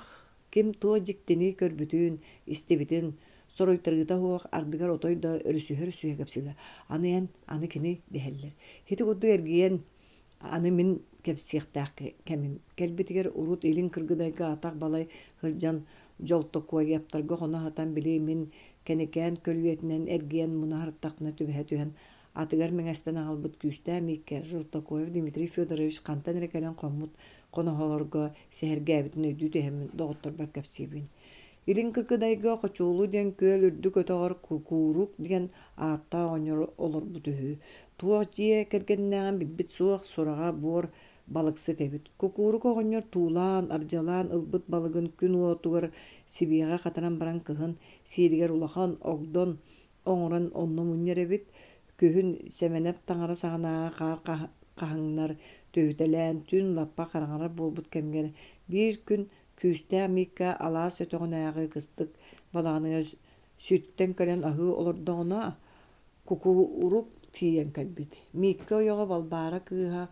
ким туох дьиктини көрбүтүн, истибитин соруйтарыыта суох ардыгар отой да өрүсүһэ-өрүсүһэ кэпсииллэр. Аны эн, аны кини дэһэллэр. Ити курдук эргийэн аны мин кэпсиэхтээх кэмим кэлбитигэр урут Илин Кыргыдайга атах балай сылдьан Дьолтокуойаптарга хоно сытан били мин Кэникээн көлүйэтинэн эргийэн муна сырыттахпына түбэһэ түһэн атыгар мэҥэстэн аҕалбыт күүстээх Мииккэ Желтокоев Дмитрий Федорович хантан эрэ кэлэн хоммут хоноһолорго сэһэргээбитин өйдүү түһэммин доҕотторбор кэпсиибин. Илин Кыргыдайга Хочуолу диэн күөл үрдүк өтөҕөр Кукуурук диэн ааттаах оҕонньор олорбут үһү. Туох дьиэ кэргэннээҕин билбит суох, сураҕа буор балыксыт эбит. Кукуурук оҕонньор туулаан, ардьалаан ылбыт балыгын күн уотугар сибиэҕэ хатаран баран кыһын сииригэр улахан огдон оҥорон онно мунньар эбит. Күһүн Сэмэнэп таҥара саҕанааҕы хаар хаһыҥнар түһүтэлээн, түүн лаппа хараҥарар буолбут кэмҥэр биир күн Күүстээх Мииккэ алаас өтөҕүнээҕи кыстык балаҕаныгар сүттэн кэлэн аһыы олордоҕуна, Кукурук тиийэн кэлбит. Мииккэ ойоҕо Балбаара кыыһа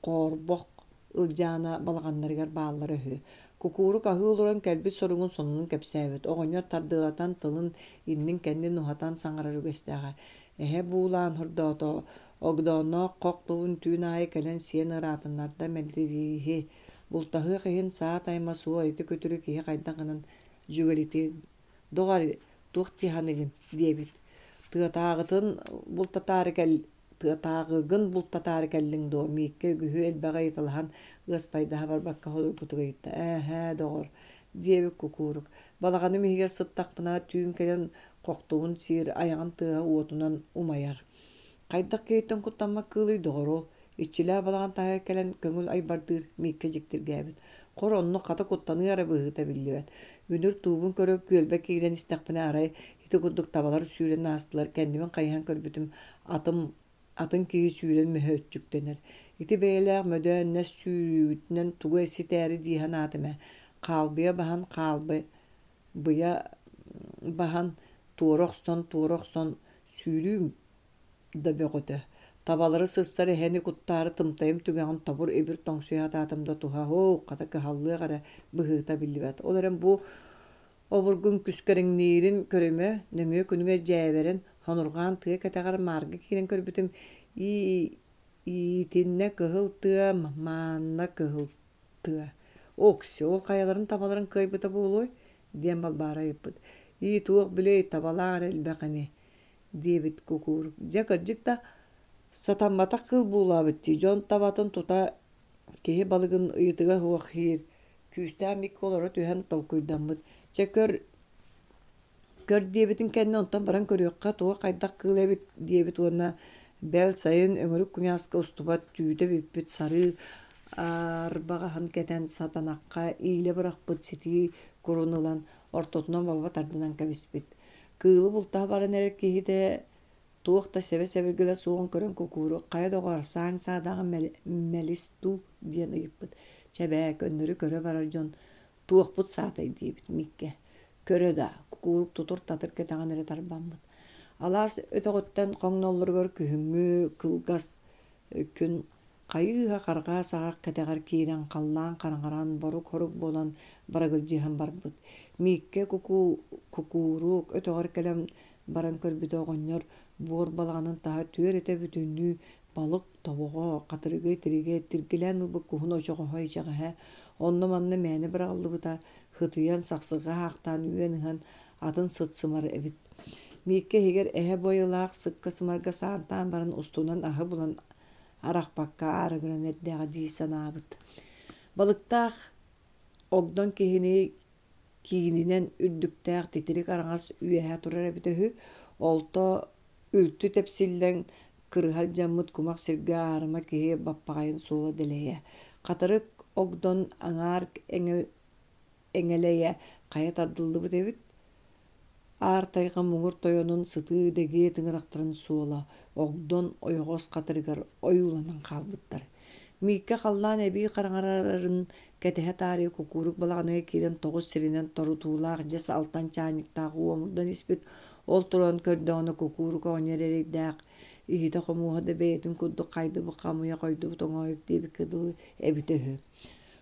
Хоорбох Ылдьаана балаҕаннарыгар бааллара үһү. Кукуурук аһыы олорон кэлбит соругун сонунун кэпсээбит. Оҕонньор тардыалатан тылын иннин-кэннин уһатан саҥарар үгэстээҕэ. Эһэ буулаан сордоото, Огдоонноох хох туһун түүн аайы кэлэн сиэн ыраатыннарда мэлдьииһи. Бултаһыах иһин саа тайма суох ити күтүрү киһи хайдах гынан дьүгэлитиэ Доҕор, туох дии саныыгын диэбит. Тыатааҕытын бултатаары кэл тыатааҕыгын бултатаары кэллиҥ дуо? Мииккэ үгүһү элбэҕи ыйыталаһан ыаспайдаһа барбакка холуйбутук ыйытта. Ээ-һээ, доҕор, диэбит Кукуурук. Балаҕаным иһигэр сыттахпына түүн кэлэн хохтубун сиир, айаҕын тыаһа уотунан умайар. Хайдах киһиттэн куттаммат кыылый доҕор ол? Иччилээх балаҕан таһыгар кэлэн көҥүл айбардыыр Мииккэ дьиктиргээбит. Хор оннук хата куттаныы эрэ быһыыта биллибэт. Үнүр туубун көрө күөлбэ киирэн истэхпинэ арай ити курдук табалар сүүрэн аастылар кэннибин хайыһан көрбүтүм атым атын киһи сүүрэн мөһөөччүктэнэр. Ити бэйэлээх мөдөөн нэс сүүрүүтүнэн тугу ситээри дии санаатым ээ. Хаалбыйа баһан хаалбыйа баһан туора охсон туора охсон сүүрүүм да бөҕөтө. Табалары сырсар эһэни куттаары тымтайым түгэҕин тобур-ибир тоҥсуйа сатаатым да туһа һуох, хата кыһаллыах эрэ быһыыта биллибэт. Ол эрэн бу обургун күскэриҥниирин көрүмэ, нөҥүө күнүгэр дьээбэрэн, сонурҕаан тыа кэтэҕэр маарга киирэн көрбүтүм, иитиннэ кыһыл тыа, маанна кыһыл тыа. Окси, ол хайаларын табаларын кыайбыта буолуой? диэн Балбаара ыйыппыт. Ии, туох билиэй, табалаах эрэ элбэх ини, диэбит Кукуурук. Дьэ, кырдьык да, сатамматах кыыл буулаабыт дии, дьон табатын тута киһи балыгын ыйытыга суох иһиир. Күүстээх Микки олоро түһэн толкуйдаммыт. Чэ, көр, көр диэбитин кэннэ онтон баран көрүөххэ туох хайдах кыыл эбит диэбит уонна бэл сайын өҥүрүк куйааска устубат түүтэ бүппүт сарыы арбаҕаһын кэтэн сатанахха иилэ бырахпыт ситии курун ылан ортотунан баба тардынан кэбиспит. Кыылы бултаһа баран эрэр киһитэ туох да сэбэ-сэбиргэлэ суоҕун көрөн Кукууру «Хайа доҕоор, сааҥ саадаҕын мэлис дуу?» диэн ыйыппыт. Чэ бээ, көннөрү көрө барар дьон Туохпут саатай диэбит Миккэ. Көрө да, кукуурук тутур-татыр кэтэҕин эрэ тарбаммыт. Алаас өтөҕүттэн хоҥноллоругар күһүҥҥү кылгас күн хайыы-ха харҕаа саҕах кэтэҕэр киирэн халлаан хараҥаран борук-хорук буолан барагылдьыһан барбыт. Мииккэ кукуурук өтөҕөр кэлэн баран көрбүтэ оҕонньор буор балаҕанын таһа түөрэтэ бүтүннүү балык тобоҕо, хатырыга-итиригэ тиргилээн ылбыт куһун очоҕоһо-ичэҕэһэ онно-манна мээнэ быраҕыллыбыта, хытыйан, сахсырҕа аһаахтаан үөн ыһан, атын сыт-сымар эбит. Мииккэ иһигэр эһэ буойалаах сыкка-сымарга саантаан баран устунан аһы булан арахпакка аарыгыран эрдэҕэ дии санаабыт. Балыктаах огдон киһини киининэн үрдүктээх титирик араҥас үөһэ турар эбитэ үһү. Олто үлтү тэпсиллэн кырыһа алдьаммыт кумах сиргэ аарыма киһи баппаҕайын суола дэлэйэ. Хатырык огдон аҥаар эҥэлэйэ хайа тардыллыбыт эбит. Аар тайҕа муҥур тойонун сытыы дэгиэ тыҥырахтарын суола огдон ойоҕос хатырыгар ойууланан хаалбыттар. Мииккэ халлаан эбии хараҥарарын кэтэһэ таарыйа кукуурук балаҕаныгар киирэн тоҕус сиринэн торутуулаах дьэс алтан чаанньыктаах уомурдан испит. Ол туран көрдөҕүнэ кукуурук оҕонньор эрэйдээх, иһитэ-хомуоһа да бэйэтин курдук хайдыбыт хамыйа хойдубут оҥоойук диэбиккэ дылы эбитэ үһү.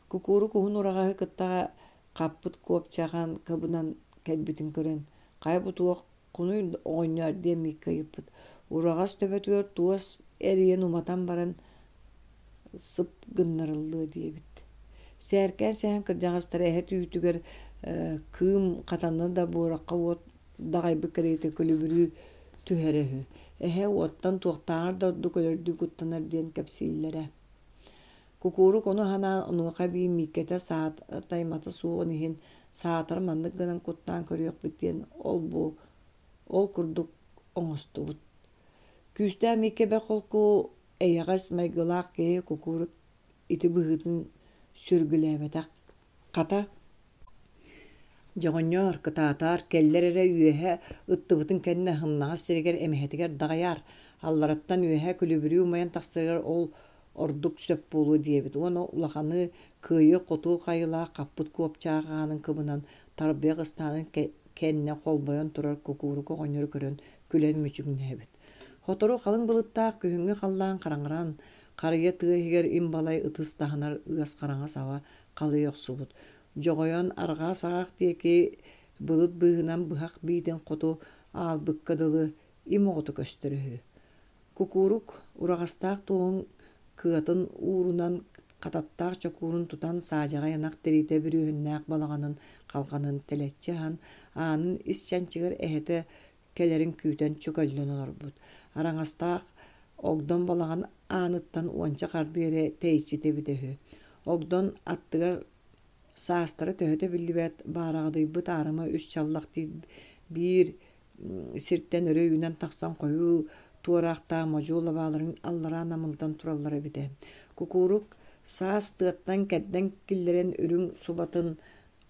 Кукуурук уһун ураҕаһы кытта хаппыт куопчахан кыбынан кэлбитин көрөн, хайа бу туох кунуй оҕонньоор диэн Микка ыйыппыт. Ураҕас төбөтүгэр туос эрийэн уматан баран сып гыннарыллыа диэбит. Сээркээн сэһэн кырдьаҕастара эһэ түүтүгэр кыым хатанна да буорахха уот даҕайбыт кэриэтэ күлүбүрүү түһэрэ үһү. Эһэ уоттан туохтааҕар да ордук өлөрдүү куттанар диэн кэпсииллэрэ. Кукуурук ону санаан онуоха эбии Мииккэтэ саатаймата суоҕун иһин саатар маннык гынан куттаан көрүөхпүт диэн ол-бу ол курдук оҥостубут. Күүстээх Мииккэ бэрт холку, эйэҕэс майгылаах киһи Кукуурук ити быһыытын сүргүлээбэтэх. Хата, Дьоҕонньоор, кытаатаар, кэллэр эрэ үөһэ ыттыбытын кэннэ сымнаҕас сиригэр эмэһэтигэр даҕайаар, аллараттан үөһэ күлүбүрүү умайан тахсарыгар ол ордук сөп буолуо диэбит уонна улаханы кыайыы-хотуу хайылаах хаппыт куопчаах аанын кыбынан тарбыйах ыстаанын кэннэ холбойон турар кукуурук оҕонньору көрөн күлэн мүчүҥнээбит. Сотору халыҥ былыттаах күһүҥҥү халлаан хараҥаран, харыйа тыа иһигэр им балай ытыс таһынар ыас хараҥа саба халыйа охсубут. Дьоҕойон арҕаа саҕах диэки былыт быыһынан быһах биитин хоту аалбыкка дылы им оҕото көстөр үһү. Кукуурук ураҕастаах туоһун кыатын уурунан хататтаах чокуурун тутан саадьаҕай ынах тириитэ бүрүөһүннээх балаҕанын халҕанын тэлэччи аһан, аанын ис чанчыгар эһэтэ кэлэрин күүтэн чөкөллөн олорбут. Араҥастаах огдон балаҕан ааныттан уонча хардыы эрэ тэйиччитэ эбитэ үһү. Огдон аттыгар саастара төһөтө биллибэт баараҕадыйбыт аарыма үс чаллах тиит биир сиртэн өрө үүнэн тахсан хойуу туораахтаах модьу лабааларын аллараа намылытан тураллара эбитэ. Кукуурук саас тыаттан кэрдэн киллэрэн үрүҥ субатын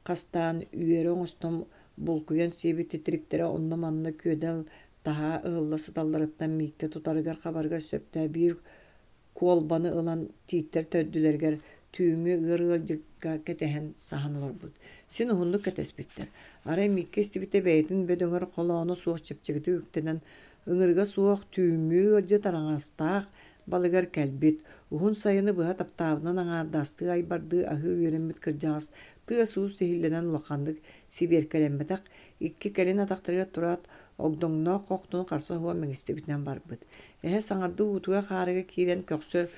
хастаан үөрэ оҥостон булкуйан сиэбит титириктэрэ онно-манна күөдэл таһаа ыһылла сыталларыттан Мииккэ тутарыгар-хабарыгар сөптөөх биир куолбаны ылан тииттэр төрдүлэригэр түүҥҥү ыар ыалдьыкка кэтэһэн саһан олорбут. Син уһуннук кэтэспиттэр. Арай Мииккэ истибитэ бэйэтин бөдөҥөр холооно суох чэпчэкитик үктэнэн, ыҥырыга суох түүҥҥү ыалдьыт араҥастаах балыгар кэлбит, уһун сайыны быһа таптаабытынан аҥаардаастыы айбардыы аһыы үөрэммит кырдьаҕас тыас-уус иһиллэнэн улаханнык сибиэркэлэммэтэх, икки кэлин атахтарыгар тураат, огдоҥноох хохтун харса суох мэҥистибитинэн барбыт. Эһэ саҥардыы уутугар-хаарыга киирэн көхсө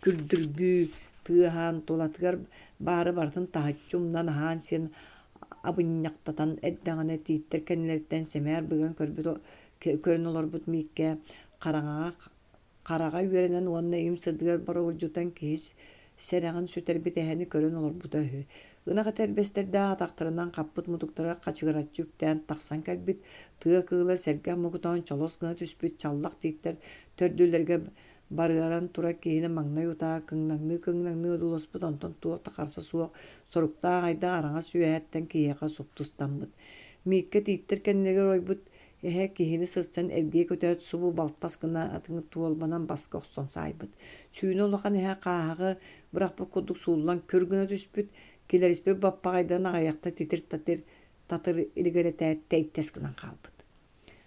күрдүргүү тыаһаан, тулатыгар баары барытын таһыччы умнан аһаан-сиэн абынньахтатан эрдэҕинэ тииттэр кэннилэриттэн сэмээр быган көрбүт көрөн олорбут Мииккэ хараҥаҕа хараҕа үөрэнэн уонна им сырдыгар боругулдьутан киһи сэрэҕин сүтэрбит эһэни көрөн олорбута үһү. Ынах этэрбэстэрдээх атахтарынан хаппыт мутуктара хачыгыраччы үктээн тахсан кэлбит, тыа кыыла сэргэх муҥутаан чолос гына түспүт чаллах тииттэр төрдүлэргэ барыаран турар киһини маҥнай утаа кыҥнаҥныы-кыҥнаҥныы одууласпыт, онтон туох да харса суох соруктаах айдаах араҥас үөһэттэн киһиэхэ суптустаммыт. Мииккэ тииттэр кэннилэригэр ойбут эһэ киһини сырсан эргийэ көтөөт субу балтас гына атын туолбанан баска охсон саайбыт. Сүүнэ улахан эһэ хааһаҕы бырахпыт курдук сууллан күр гына түспүт, килэриспит баппаҕайдан аҕыйахта титир-татыр татыр илигирэтээт тэйтэс гынан хаалбыт.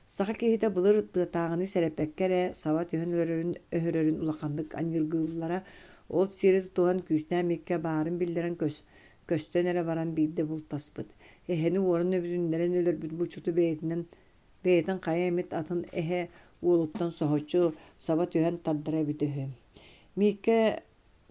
Саха киһитэ былыр тыатааҕыны сэрэппэккэ эрэ саба түһэн өлөрөрүн өһөрөрүн улаханнык аньыыргыыллара, ол сиэри тутуһан күүстээх миккэ баарын биллэрэн көс көстөн эрэ баран биирдэ бултаспыт. Эһэни уоран өбүтүннэрэн өлөрбүт булчуту бэйэтинэн бэйэтин хайа эмит атын эһэ уолуттан соһуччу саба түһэн тардара эбитэ үһү. Мииккэ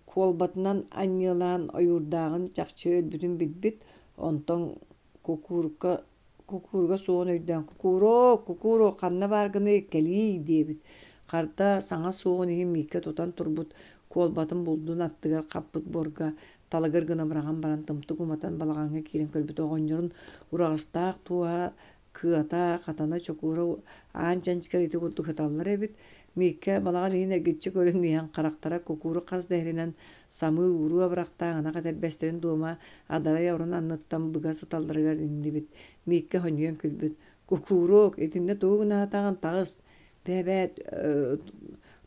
куолбатынан анньыалаан ойуурдааҕын чахчы өлбүтүн билбит, онтон кукуурка Кукууруга суоҕун өйдөөн «Кукууруок, кукууруок, ханна бааргыный, кэлиий» диэбит. Харда саҥа суоҕун иһин Мииккэ тутан турбут куолбатын булдун аттыгар хаппыт буорга талыгыр гына быраҕан баран тымтык уматан балаҕаҥҥа киирэн көрбүт оҕонньорун ураҕастаах туоһа кыата, хатана, чокуура аан чанчыгар ити курдук сыталлар эбит. Мииккэ балаҕан иһин эргиччи көрөн иһэн харахтара кукууру хас да иһэринэн самыы уруу абырахтаах ынах этэрбэстэрин дуома адарай орон анныттан быга сыталларыгар иҥнибит. Мииккэ сонньуйан күлбүт: «Кукууруок, итиннэ тугу гынаатаҕын таҕыс, бэбээт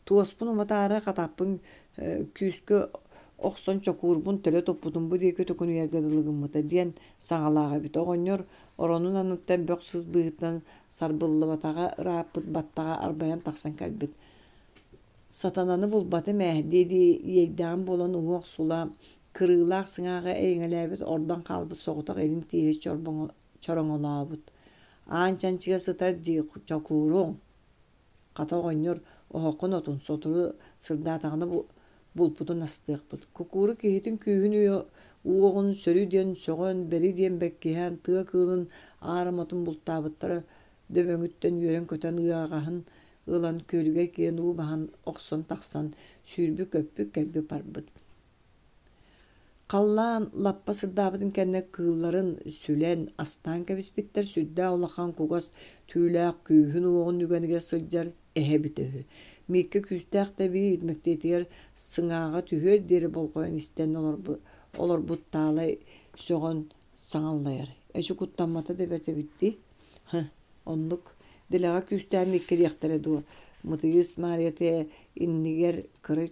туоспун уматаары хатаппын күүскэ охсон чокуурбун төлө туппутум бу диэки төкүнүйэргэ дылы гыммыта» диэн саҥалаах эбит. Оҕонньор оронун анныттан бөх-сыыс быыһыттан сарбыллыбатаҕа ырааппыт баттаҕа арбайан тахсан кэлбит. Сатананы булбатым ээ дии-дии иэйдэҕим буолан уҥуох сула кырыылаах сыҥааҕы эйэҥэлээбит ордон хаалбыт соҕотох илин тииһи чороҥолообут. Аан чанчыга сытар дии чокууруҥ Хата оҕонньор оһоххун отун сотору сырдаатаҕына булпутун астыахпыт. Кукуура киһитин күүһүн уоҕун сөрү диэн сөҕөн, бэри диэн бэккиһээн тыа кыылын аарыматын бултаабыттара дөбөҥүттэн үөрэн-көтөн ыаҕаһын ылан күөлүгэр киирэн уу баһан охсон тахсан сүүрбүт-көппүт кэлбит барбыт. Халлаан лаппа сырдаабытын кэннэ кыылларын сүлэн, астаан кэбиспиттэр, сүрдээх улахан кугас түүлээх күүһүн-уоҕун үгэнигэр сылдьар эһэ эбитэ үһү. Мииккэ күүстээх да эбит, мэктиэтигэр сыҥааҕа түһүөр диэри болҕойон истэн олорбут Таалай сөҕөн саҥа аллайар: «Эчи куттаммата да бэрт эбит дии, һы, оннук, дэлэҕэ күүстээх Мииккэ диэхтэрэ дуо, Мытыйыс Маарыйата иннигэр кыра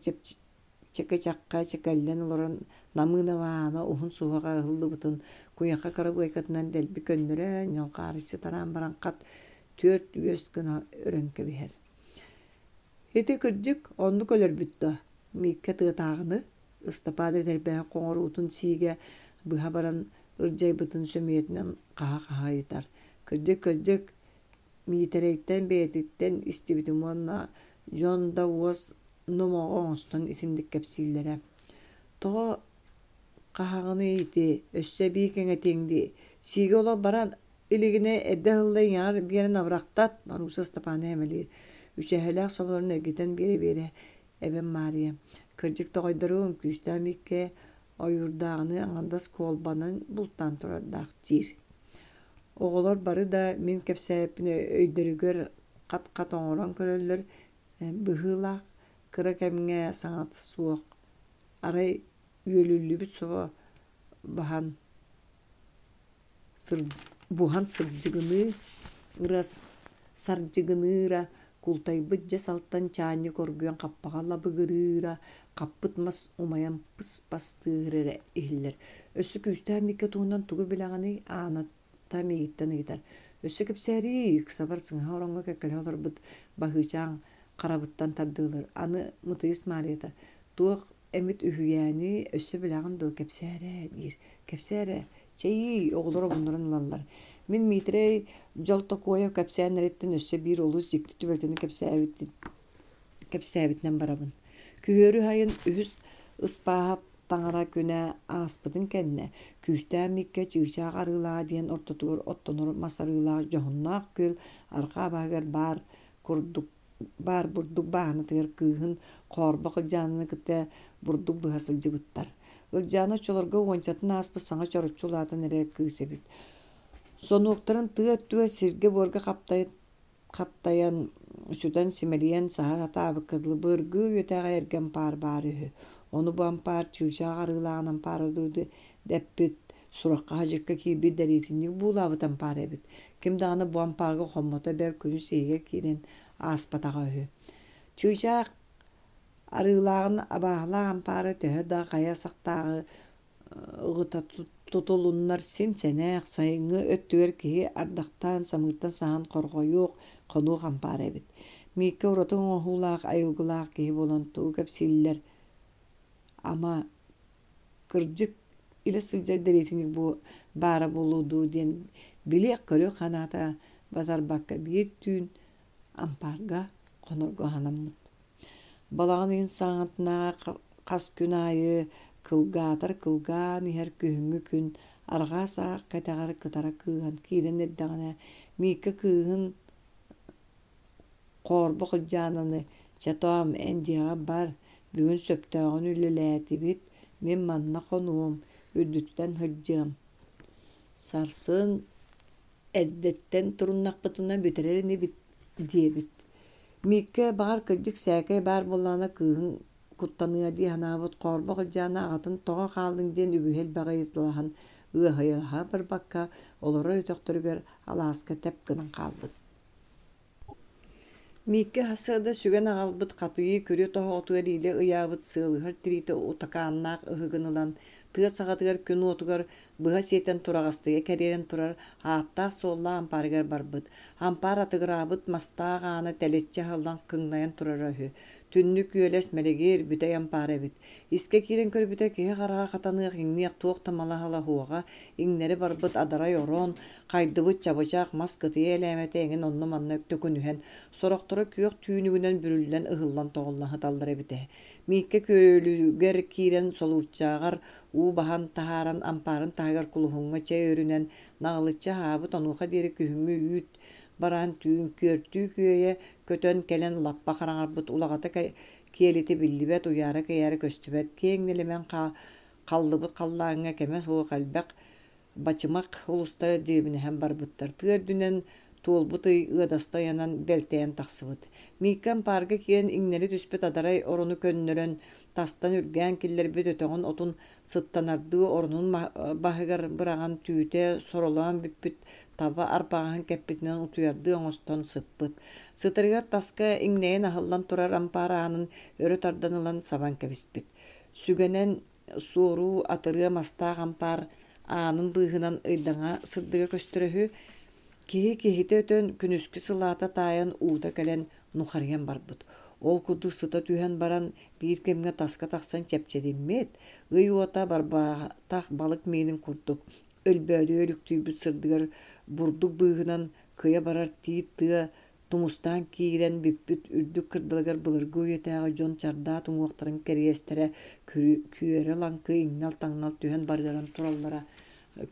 чэкэчэххэ чэкэллэн олорон Намыынова Аана уһун суһуоҕа ыһыллыбытын куйаха кырабыайкатынан дэлби көннөрөн, ньалҕаарыччы тараан баран хат түөрт үөс гына өрөн кэбиһэр. Ити кырдьык, оннук өлөрбүт дуо? Мииккэ тыатааҕыны, Ыстапаан этэрбэһин хоҥоруутун сиигэ быһа баран ырдьайбытын сөмүйэтинэн хаһа-хаһа ыйытар. Кырдьык, кырдьык, Миитэрэйтэн бэйэтиттэн истибитим уонна дьон да уос номоҕо оҥостон итинник кэпсииллэрэ. Тоҕо хаһаҕыный ити, өссө эбии кэҥэтиэҥ дии, сиигэ олох баран илигинэ эрдэ ыһылла ийэҕэр биэрэн абырахтат, Марууса Ыстапаана эмэлиир, үчэһэлээх соболорун эргитэн биэрэ-биэрэ эбэм Маарыйа, кырдьык тоҕойдоруом, күүстээх Мииккэ ойуурдааҕыны аҥардас куолбанан бултаан турардаах диир. Оҕолор бары да мин кэпсээбиппин өйдөрүгэр хат-хат оҥорон көрөллөр быһыылаах, кыра кэмҥэ саҥата суох, арай үөлүллүбүт собо баһан буһан сырдьыгыныы сардьыгыныыра, култайбыт дьэс алтан чаанньык оргуйан хаппаҕа лабыгырыыра, хаппыт мас умайан пыс-пас тыаһыра эрэ иһиллэр. Өссө күүстээх Микка туһунан тугу билэҕиний, Ааната миигиттэн ыйытар. Өссө кэпсээриий, ыксабар сыҥаһа ороҥҥо кэккэлэһэ олорбут Баһыычаан харабыттан тардыалыыр. Аны Мытыйыс Маарыйата туох эмит үһүйээни өссө билэҕин дуо, кэпсээ эрэ диир. Кэпсээ эрэ, чэйиий, оҕолор омуннуран ылаллар. Мин Миитэрэй Дьолтокуойап кэпсээннэриттэн өссө биир олус дьикти түбэлтэни кэпсээбитинэн барабын. Күһүөрү сайын үһүс Ыспааһап Таҥара күнэ ааспытын кэннэ, Күүстээх Мииккэ Чыычаах Арыылааҕа диэн ортотугар оттонор мас арыылаах дьоһуннаах күөл арҕаа баһыгар баар курдук баар бурдук бааһынатыгар кыыһын Хоорбох Ылдьаананы кытта бурдук быһа сылдьыбыттар. Ылдьаана оччолорго уончатын ааспыт саҥа чороччу улаатан эрэр кыыс эбит. Сонуоктарын тыа өттүгэр сиргэ-буорга хаптайан, сүтэн симэлийэн саһа сатаабыкка дылы былыргы үйэтээҕи эргэ ампаар баар үһү. Ону бу ампаар чыычаах арыылааҕын ампаара дэппит, сурахха хадьыкка киирбит дэриэтинньик буулаабыт ампаар эбит. Ким даҕаны бу ампаарга хоммото бэл күнүс иһигэр киирэн ааспатаҕа үһү. Чыычаах арыылааҕын абааһылаах ампаара төһө да хайа сахтааҕы ыҕыта тутулуннар син сэнээх, сайыҥҥы өттүгэр киһи ардахтаан, самыыртан саһан хорҕойуох, хонуох ампаара эбит. Мииккэ ураты оҥоһуулаах, айылгылаах киһи буолан тугу кэпсииллэр, ама, кырдьык, илэ сылдьар дэриэтинньик баара буолуо дуу диэн билиэх-көрүөх санаата батарбакка биир түүн ампаарга хонорго санаммыт. Балаҕан ыйын саҥатынааҕы хас күн аайы кылгаатар кылгаан иһэр күһүҥҥү күн арҕаа саҕах кэтэҕэр кытара кыыһан киирэн эрдэҕинэ, Мииккэ кыыһын Хоорбох Ылдьаананы «Чэ, тоом, эн дьиэҕэр бар, бүгүн сөптөөҕүн үлэлээтибит, мин манна хонуом, үрдүттэн сылдьыам. Сарсын эрдэттэн туруннахпытына бүтэрэр инибит» диэбит. Мииккэ баҕар кырдьык сээкэй баар буоллаҕына кыыһын куттаныа дии санаабыт Хоорбох Ылдьаана аҕатын тоҕо хааллыҥ диэн үгүһү элбэҕи ыйыталаһан ыаһайалаһа барбакка олорор өтөхтөрүгэр алааска тэп гынан хаалбыт. Мииккэ сарсыарда сүгэн аҕалбыт хатыйыы күрүө тоһоҕотугар иилэ ыйаабыт сыалыһар тириитэ утакааннаах ыһыгын ылан, тыа саҕатыгар күн уотугар быһа сиэтэн тураҕастыйа кэриэрэн турар ааттаах-суоллаах ампаарыгар барбыт. Ампаар атыгыраабыт мастаах аана тэлэччи аһыллан кыҥнайан турара үһү. Түннүк үөлэс мэлигир, бүтэй ампаар эбит. Искэ киирэн көрбүтэ киһи хараҕа хатаныах, иҥниэх туох да мала-сала суоҕа, иҥнэри барбыт адарай орон, хайдыбыт чабычах, мас кытыйа элээмэтэ эҥин онно-манна төкүнүһэн, сорохторо күөх түүнүгүнэн бүрүллэн ыһыллан-тоҕуллан сыталлар эбитэ. Мииккэ күөлүгэр киирэн солуурчааҕар уу баһан таһааран ампаарын таһыгар кулуһуҥҥа чэй өрүнэн наҕылыччы аһаабыт, онуоха диэри күһүҥҥү үүт бараан түүн күөртүү күөйэ көтөн кэлэн лаппа хараҥарбыт улаҕата киэлитэ биллибэт, уйаара-кэйээрэ көстүбэт киэҥ нэлэмэн халлыбыт халлааҥҥа кэмэ суох элбэх бачымах улустара дьирибинэһэн барбыттар. Тыа үрдүнэн туолбут ый ыадаста ыйанан бэлтэйэн тахсыбыт. Мииккэ ампаарга киирэн иҥнэри түспүт адарай орону көннөрөн, тастан үргээн киллэрбит өтөҕүн отун сыттанардыы оронун баһыгар быраҕан түүтэ соролоон бүппүт таба арбаҕаһын кэппитинэн утуйардыы оҥостон сыппыт. Сытарыгар таска иҥнэйэн аһыллан турар ампаар аанын өрө тардан ылан сабан кэбиспит. Сүгэнэн суоруу атырыа мастаах ампаар аанын быыһынан ыйдаҥа сырдыга көстөрө үһү. Киһи киһитэ өтөн, күнүскү сылаата таайан уута кэлэн нухарыйан барбыт. Ол курдук сыта түһэн баран, биир кэмҥэ таска тахсан чэпчэтиммит, ый уота барбатах балык миинин курдук, өлбөөдүйэ өлүктүйбүт сырдыгар бурдук быыһынан кыйа барар тиит тыа тумустаан киирэн бүппүт үрдүк кырдалыгар былыргы үйэтээҕи дьон чардаат уҥуохтарын кэриэстэрэ күөрэ-лаҥкы иҥнэл-таҥнал түһэн барыаран тураллара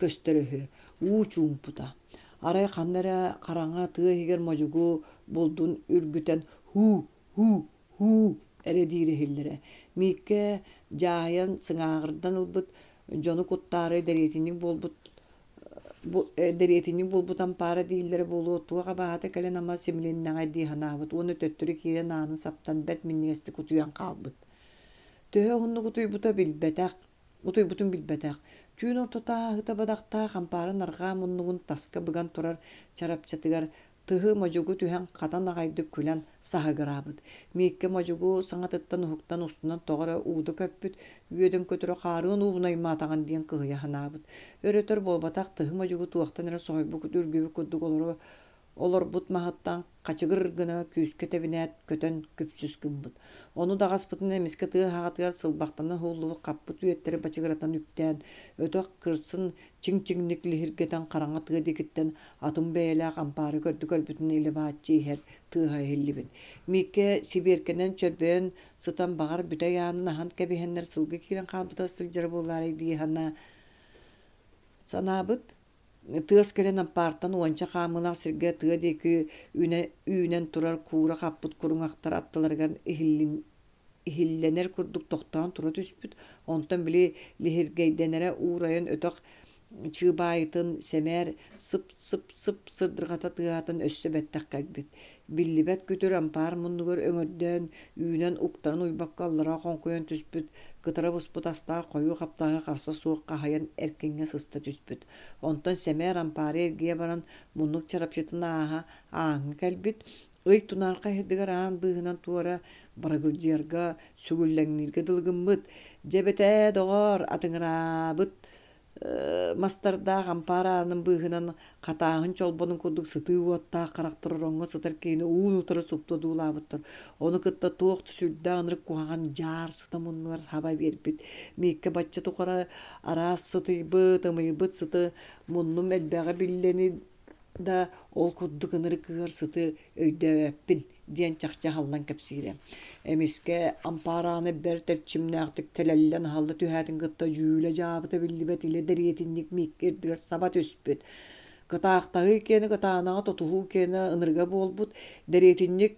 көстөр үһү. Уу чуумпута. Арай ханна эрэ хараҥа тыа иһигэр модьугу булдун үргүтэн «һуу, һуу, һуу» эрэ диир иһиллэрэ. Мииккэ дьаһайан сыҥааҕырдан ылбыт дьону куттаары дэриэтинньик буолбут дэриэтинньик буолбут ампаара дииллэрэ буолуо, туох абааһыта кэлэн ама симилиннэҕэй дии санаабыт уонна төттөрү киирэн аанын саптан бэрт минньигэстик утуйан хаалбыт. Төһө уһуннук утуйбута билбэтэх, утуйбутун билбэтэх. Түүн ортото ааһыыта бадахтаах ампаарын арҕаа муннугун таска быган турар чарапчатыгар Тыһы модьугу түһэн хатан аҕайдык күлэн саһыгыраабыт. Мииккэ модьугу саҥатыттан уһуктан устунан тоҕо эрэ уута көппүт, үөдэн көтөрө хаарыан уубун аймаатаҕын диэн кыһыйа санаабыт. Өр-өтөр буолбатах тыһы модьугу туохтан эрэ соһуйбут үргүбүт курдук олоро Олорбут маһыттан хачыгыр гына күүскэ тэбинээт көтөн күпсүс гыммыт. Ону даҕаспытынан эмискэ тыа аһаҕатыгар сылбахтана уһуллубут хаппыт үөттэри бачыгыратан үктээн, өтөх кырсын чиҥ-чиҥник лиһиргэтэн хараҥа тыа диэкиттэн атын бэйэлээх ампаары көрдү көрбүтүн илэ бааччы иһэр тыаһа иһиллибит. Мииккэ сибиэркэнэн чөрбөйөн сытан баҕар бүтэй аанын аһан кэбиһэннэр сылгы киирэн хаалбыта сылдьара буолаарай дии санаа санаабыт. Тыас кэлэн ампаартан уонча хаамыылаах сиргэ тыа диэки үүнэ, үүнэн турар куура хаппыт куруҥахтар аттыларыгар иһиллин, иһиллэнэр курдук тохтоон тура түспүт. Онтон били лиһиргэйдэнэрэ уурайан өтөх чыыбаайытын сэмээр сып-сып-сып сырдырҕата тыаһатан өссө бэттэх кэлбит. Биллибэт күтүр ампаар муннугар өҥөрдөөн, үүнэн уктарын уйбакка аллараа хоҥкуйан түспүт, кытара буспут астаах хойуу хаптаһы харса суох хаһыйан эркиҥҥэ сыста түспүт. Онтон сэмээр ампаары эргийэ баран муннук чарапчытын ааһа ааҥҥа кэлбит, ый тунаархай сирдигэр аан быыһынан туора барыгылдьыйарга, сүгүллэҥнииргэ дылы гыммыт. Дьэ эбэтээ, доҕоор, атыҥыраабыт мастардаах ампаар аанын быыһынан хатааһын чолбонун курдук сытыы уоттаах харахтар ороҥҥо сытар киһини уун-утары супту одуулаабыттар. Ону кытта туох да сүрдээх ынырык куһаҕан дьаар сыта муннугар хаба биэрбит. Мииккэ бачча тухары араас сытыйбыт, ымыйбыт сыты муннум элбэҕи биллэни да ол курдук ынырык ыар сыты өйдөөбөппүн диэн чахчы аһыллан кэпсиирэ. Эмискэ ампаар аана бэрт эрчимнээхтик тэлэллэн аһылла түһээтин кытта дьүүлэ-дьаабыта биллибэт илэ дэриэтинньик Мииккэ үрдүгэр саба түспүт. Кытаахтаһыы киэнэ кытаанаҕа тутуһуу киэнэ ынырыга буолбут, дэриэтинньик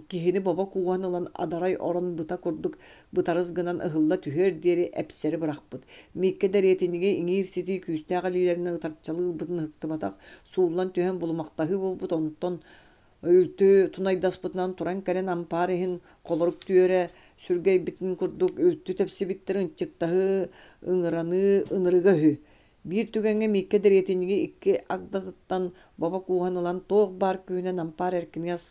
Киһини бобо кууһан ылан адарай орон быта курдук бытарыс гынан ыһылла түһүөр диэри эпсэри бырахпыт. Мииккэ дэриэтинньиги иҥиир-ситии күүстээх илиилэринэн ытарчалыы ылбытын ыһыктыбатах, сууллан түһэн булумахтаһыы буолбут, онтон үлтү тунайдаспытынан туран кэлэн ампаар иһин холорук түөрэ сүргэйбитин курдук үлтү тэпсибиттэр ынчыктаһыы, ыҥыраныы ынырыга үһү. Биир түгэҥҥэ Мииккэ дэриэтинньиги икки агдатыттан бобо кууһан ылан туох баар күүһүнэн ампаар эркинигэр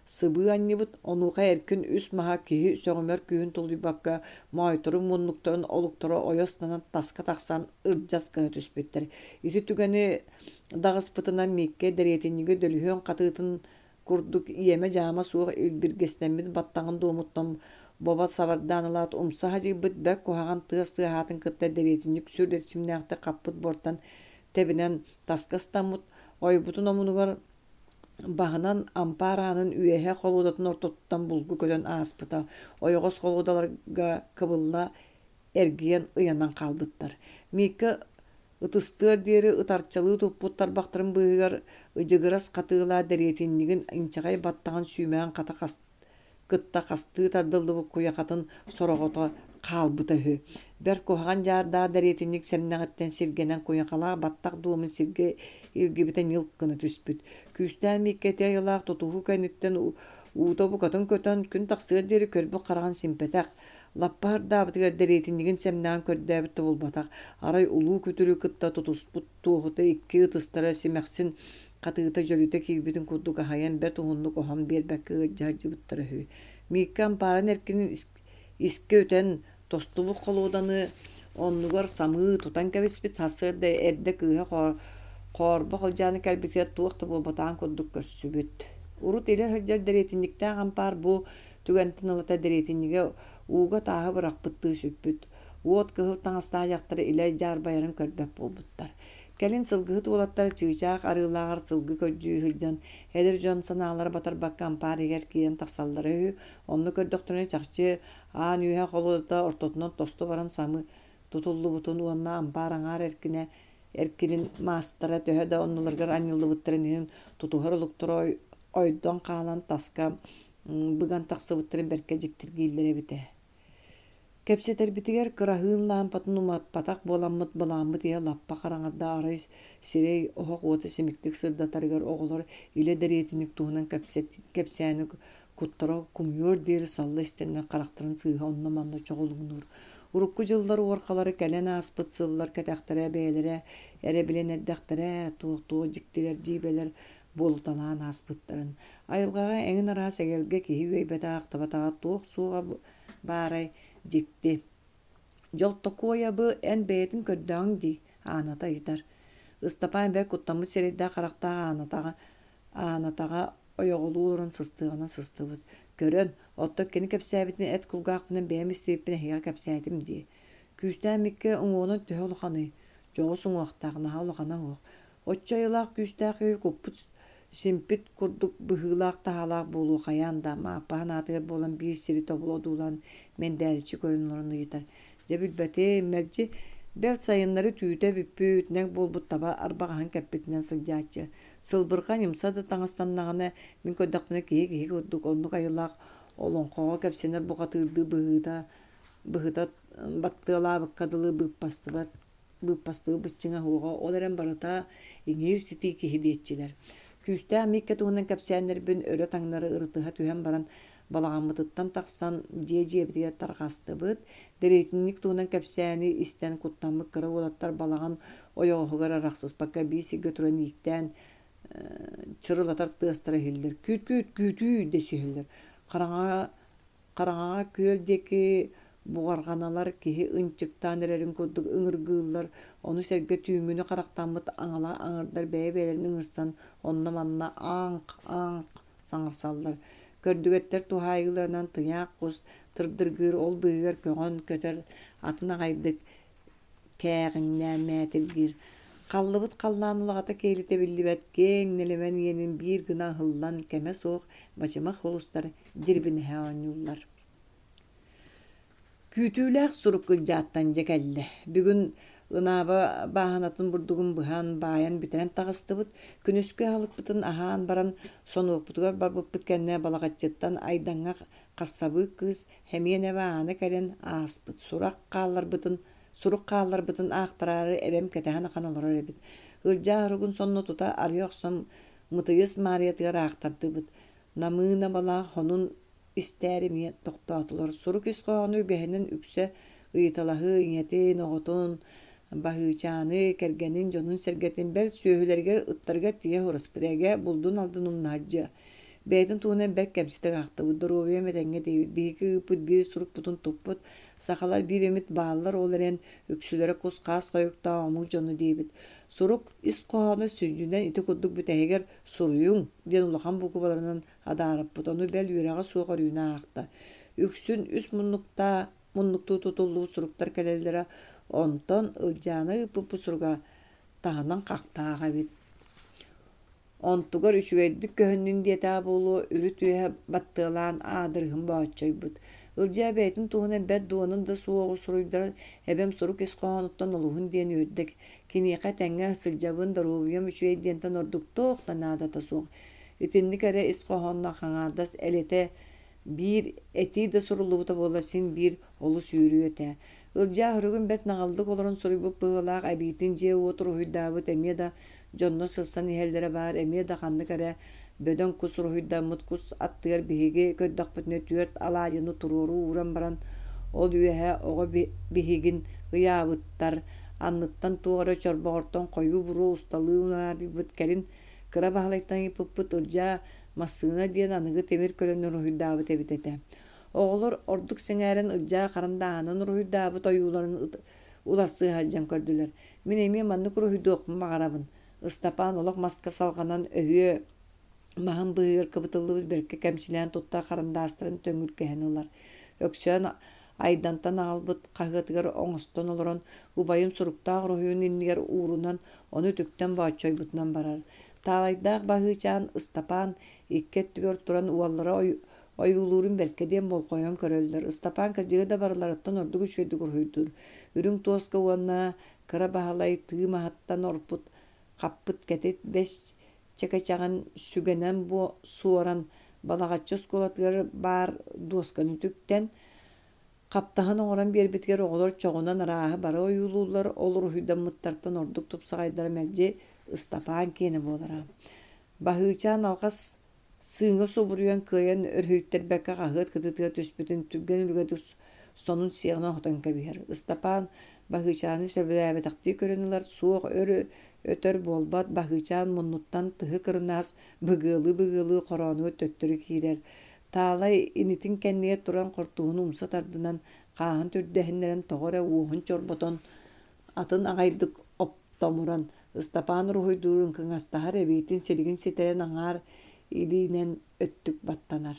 сыбыы анньыбыт, онуоха эркин үс маһа киһи сөҕүмэр күүһүн тулуйбакка моойторук муннуктарын олуктара ойо ыстанан таска тахсан ырдьас гына түспүттэр. Ити түгэни даҕаспытынан Мииккэ дэриэтинньиги дөлүһүөн хатыытын курдук иэмэ-дьаама суох илбиргэстэммит баттаҕын дуомуттан бобо сабардаан ылаат умса хадьыйбыт бэрт куһаҕан тыас тыаһаатын кытта дэриэтинньик сүр эрчимнээхтик хаппыт буортан тэбинэн таска ыстаммыт ойбутун омунугар баһынан ампаар аанын үөһэ холуодатын ортотуттан булгу көтөн ааспыта ойоҕос холуодаларга кыбылла эргийэн ыйанан хаалбыттар Мииккэ Ытыстыар диэри ытарчалыы туппут тарбахтарын быыһыгар ыдьыгырас хатыылаах дэриэтинньигин инчэҕэй баттаҕын сүүмэҕин хата кытта хастыы тардыллыбыт куйахатын сороҕото хаалбыта үһү. Бэрт куһаҕан дьаардаах дэриэтинньик сэмнэҕиттэн сиргэнэн куйахалаах баттах дуомун сиргэ илгибитэ ньылк гына түспүт. Күүстээх Мииккэ ити айылаах тутуһуу кэнниттэн уута букатын көтөн, күн тахсыар диэри көрбүт хараҕын симпэтэх. Лаппа ырдаабытыгар дэриэтинньигин сэмнэҕин көрдөөбүт да булбатах, арай улуу күтүрү кытта тутуспут туоһута икки ытыстара симэхсин хатыыта дьөлүтэ киирбитин курдук аһайан бэрт уһуннук оһон биэрбэккэ ыалдьа сылдьыбыттара үһү. Мииккэ ампаарын эркинин искэ үтэн, тостубут холуоданы оннугар самыы тутан кэбиспит, сарсыарда эрдэ кыыһа хоорбо халдьааны кэлбитигэр туох да буолбатаҕын курдук көрсүбүт. Урут илэ сылдьар дэриэтинньиктээх ампаар бу Түгэнтэн ылата дэриэтинньигэ ууга тааһы бырахпыттыы сүппүт, уот кыһыл таҥастаах дьахтар илэ дьаарбайарын көрбөт буолбуттар. Кэлин сылгыһыт уолаттар чыычаах арыылааҕар сылгы көрдүү сылдьан, эдэр дьон санаалара батарбакка ампаар иһигэр киирэн тахсаллара үһү. Онно көрдөхтөрүнэ чахчы аан үөһэ холуодата ортотунан тосту баран самыы тутуллубутун уонна ампаар аҥаар эркинэ эркинин маастара төһө да оннуларыгар анньыллыбыттарын иһин тутуһар олуктара ойдон хаалан таска быган тахсыбыттарын бэркэ дьиктиргииллэр эбитэ. Кэпсэтэрбитигэр кыраһыын лаампатын умаппатах буоламмыт былааммыт иһэ лаппа хараҥарда арай сирэй оһох уота симиктик сырдатарыгар оҕолор илэ дэриэтинньик туһунан кэпсээни куттара кумуйуор диэри салла истэннэр харахтарын сыыһа онно-манна чоҕулуҥнуур. Урукку дьыллар уорхалара кэлэн ааспыт сыллар кэтэхтэрэ бэйэлэрэ эрэ билэн эрдэхтэрэ, туох-туох дьиктилэр дьиибэлэр буолуталаан ааспыттарын. Айылҕаҕа эҥин араас эгэлгэ киһи үөйбэтэх-ахтыбатаҕа туох суоҕа баарай дьикти. Дьолтокуойабы эн бэйэтин көрдөҕүҥ дии, Ааната ыйытар. Ыстапаан бэрт куттаммыт сирэйдээх-харахтаах Аанатаҕа. Аанатаҕа ойоҕолуу олорон сыстыаҕынан сыстыбыт. Көрөн, оттон кини кэпсээбитин эт кулгаахпынан бэйэм истибиппин эһиэхэ кэпсээтим дии. Күүстээх Миккэ уҥуоҕунан төһө улаханый? Дьоҕус уҥуохтаах, наһаа улахана суох. Оччо айылаах күүстээх киһи куппут симпит курдук быһыылаах-таһаалаах буолуо хайаан да, Мааппа санаатыгар буолан биир сири тобулу одуулаан мэндээриччи көрөн олорон ыйытар. Дьэ билбэтим, мэлдьи бэл сайыннары түүтэ бүппүт, нэк буолбут таба арбаҕаһын кэппитинэн сылдьааччы. Сылбырҕа ньымса да таҥастаннаҕына, мин көрдөхпүнэ киһи киһи курдук оннук айылаах олоҥхоҕо кэпсэнэр бухатыырдыы быһыыта быһыта баттыалаабыкка дылы быыппастыбат быыппастыбыт быччыҥа суоҕа, ол эрэн барыта иҥиир-ситии киһи диэччилэр. Күүстээх Мииккэ туһунан кэпсээннэрбин өрө-таҥнары ырытыһа түһэн баран, балаҕаммытыттан тахсан дьиэ-дьиэбитигэр тарҕастыбыт. Дэриэтинньик туһунан кэпсээни истэн куттаммыт кыра уолаттар балаҕан ойоҕоһугар арахсыспакка биир сиргэ туран ииктээн чырылатар тыастара иһиллэр. Күүт-күүт күүтүү дэсиһэллэр. Хараҥаҕа Хараҥаҕа күөл диэки буҕарҕаналар киһи ынчыктаан эрэрин курдук ыҥыргыыллар, ону сэргэ түүҥҥүнү харахтаммыт аҥала аҥардар бэйэ-бэйэлэрин ыҥырсан онно-манна ааҥх-ааҥх саҥарсаллар. Көрдүгэттэр туһаайыыларынан тыйаах кус тырдыргыыр, ол быыһыгар көҕөн көтөр атын аҕайдык кээҕиҥнээн мээтиргиир. Халлыбыт халлаан улаҕата киэлитэ биллибэт киэҥ нэлэмэн иэнин биир гына ыһыллан кэмэ суох бачымах холустар дьирибинэһэ оонньууллар. Күүтүүлээх сурук Ылдьааттан дьэ кэллэ. Бүгүн Ынаба бааһынатын бурдугун быһан, баайан бүтэрэн таҕыстыбыт. Күнүскү аһылыкпытын аһаан баран, сонуокпутугар барбыппыт кэннэ Балаҕаччыттан Айдаҥҥа хассабыык кыыс Хэмиэнэбэ Аана кэлэн ааспыт. Сурах хаалларбытын сурук хаалларбытын аахтараары эбэм кэтэһэн ахан олорор эбит. Ылдьаа суругун сонно тута арыйа охсон Мытыйыс Маарыйатыгар аахтардыбыт. Намыын-абалаах хонун истээр эмиэ тохтоотулар. Сурук ис хоһооно үгэһинэн үксэ ыйыталаһыы ийэтин, оҕотун, Баһыычааны, кэргэнин, дьонун-сэргэтин, бэл сүөһүлэригэр, ыттарыгар тиийэ ураспыт эгэ, булдун-алдын умнаһадьыа. Бэйэтин туһунан бэрт кэмситик ахтыбыт, доруобуйам этэҥҥэ диэбит, биһиги ыыппыт биир сурукпутун туппут, сахалар биир эмит бааллар, ол эрэн үксүлэрэ кус-хаас хойуктаах омук дьоно диэбит. Сурук ис хоһооно сүнньүнэн ити курдук бүтэһигэр «Суруйуҥ» диэн улахан буукубаларынан адаарыппыт, ону бэл үөрэҕэ суох Өрүүнэ аахта. Үксүн үс муннуктаа муннуктуу тутуллубут суруктар кэлэллэрэ, онтон Ылдьаана ыыппыппыт суруга таһынан хахтаах эбит. Онтугар үчүгэйдик көһүннүн диэтэҕэ буолуо, үрүт үөһэ баттыалаан аадырыһын бооччойбут. Ылдьаа бэйэтин туһунан бэрт дуонун да суоҕу суруйдаран, эбэм сурук ис хоһоонуттан олуһун диэн үөрдэ. Киниэхэ тэҥҥэ сылдьабын, доруобуйам үчүгэй диэнтэн ордук туох да наадата суох. Итинник эрэ ис хоһоонноох аҥаардас элэтэ Биир этии да суруллубута буоллар син биир олус үөрүө этэ. Ылдьаа суругун бэрт наҕыллык олорон суруйбут быһыылаах, эбиитин дьиэ-уот уруһуйдаабыт эмиэ да дьоннор сырсан иһэллэрэ баар, эмиэ да ханнык эрэ бөдөҥ кус уруһуйдаммыт кус аттыгар биһиги көрдөхпүтүнэ түөрт алаадьыны туруору ууран баран ол үөһэ оҕо биһигин ыйаабыттар, анныттан туох эрэ чорбоҕортон хойуу буруо усталыы унаарыйбыт кэлин Кыра Баһылайтан ыйыппыппыт Ылдьаа массыына диэн аныгы тимир көлөнү уруһуйдаабыт эбит этэ. Оҕолор ордук сэҥээрэн Ылдьаа харандааһынан уруһуйдаабыт ойууларын уларсыы сылдьан көрдүлэр. Мин эмиэ маннык уруһуйдуохпун баҕарабын. Ыстапаан олох маска салҕанан өһүө маһын быыһыгар кыбытыллыбыт бэркэ кэмчилээн туттар харандаастарын төҥүргэһэн ылар. Өксөөн Айдантан аҕалбыт хаһыатыгар оҥостон олорон, убайын суруктаах уруһуйун иннигэр уурунан, ону үтүктэн бооччойбутунан барар. Таалайдаах Баһыычаан Ыстапаан икки өттүгэр туран уоллара ойуулуурун бэркэ диэн болҕойон көрөллөр. Ыстапаан кырдьыга да барыларыттан ордук үчүгэйдик уруһуйдуур. Үрүҥ туоска уонна Кыра Баһылай тыы маһыттан орпут хаппыт кэтит бэс чэкэчэҕин сүгэнэн суоран Балаҕаччы оскуолатыгар баар дуосканы үтүктэн, хаптаһын оҥорон биэрбитигэр оҕолор чоҕунан арааһы бары ойуулууллар, ол уруһуйдаммыттартан ордук тупсаҕайдара мэлдьи Ыстапаан киэнэ буолара. Баһыычаан алҕас сыыҥа субуруйан кыайан өрүһүйтэрбэккэ хаһыат кытыытыгар түспүтүн түргэн үлүгэрдик сонун сиэҕинэн оһотон кэбиһэр. Ыстапаан Баһыычааны сөбүлээбэтэхтии көрөн ылар, суох өр өтөр буолбат Баһыычаан муннуттан тыһы кырынаас быгыалыы-быгыалыы хороонугар төттөрү киирэр. Таалай инитин кэннигэр туран хортууһун умса тардынан, хааһын түрдэһиннэрэн тоҕо эрэ уоһун чорботон, атын аҕайдык оптомуран Ыстапаан уруһуйдуурун кыҥастаһар, эбиитин силигин ситэрэн аҥаар илиинэн өттүк баттанар.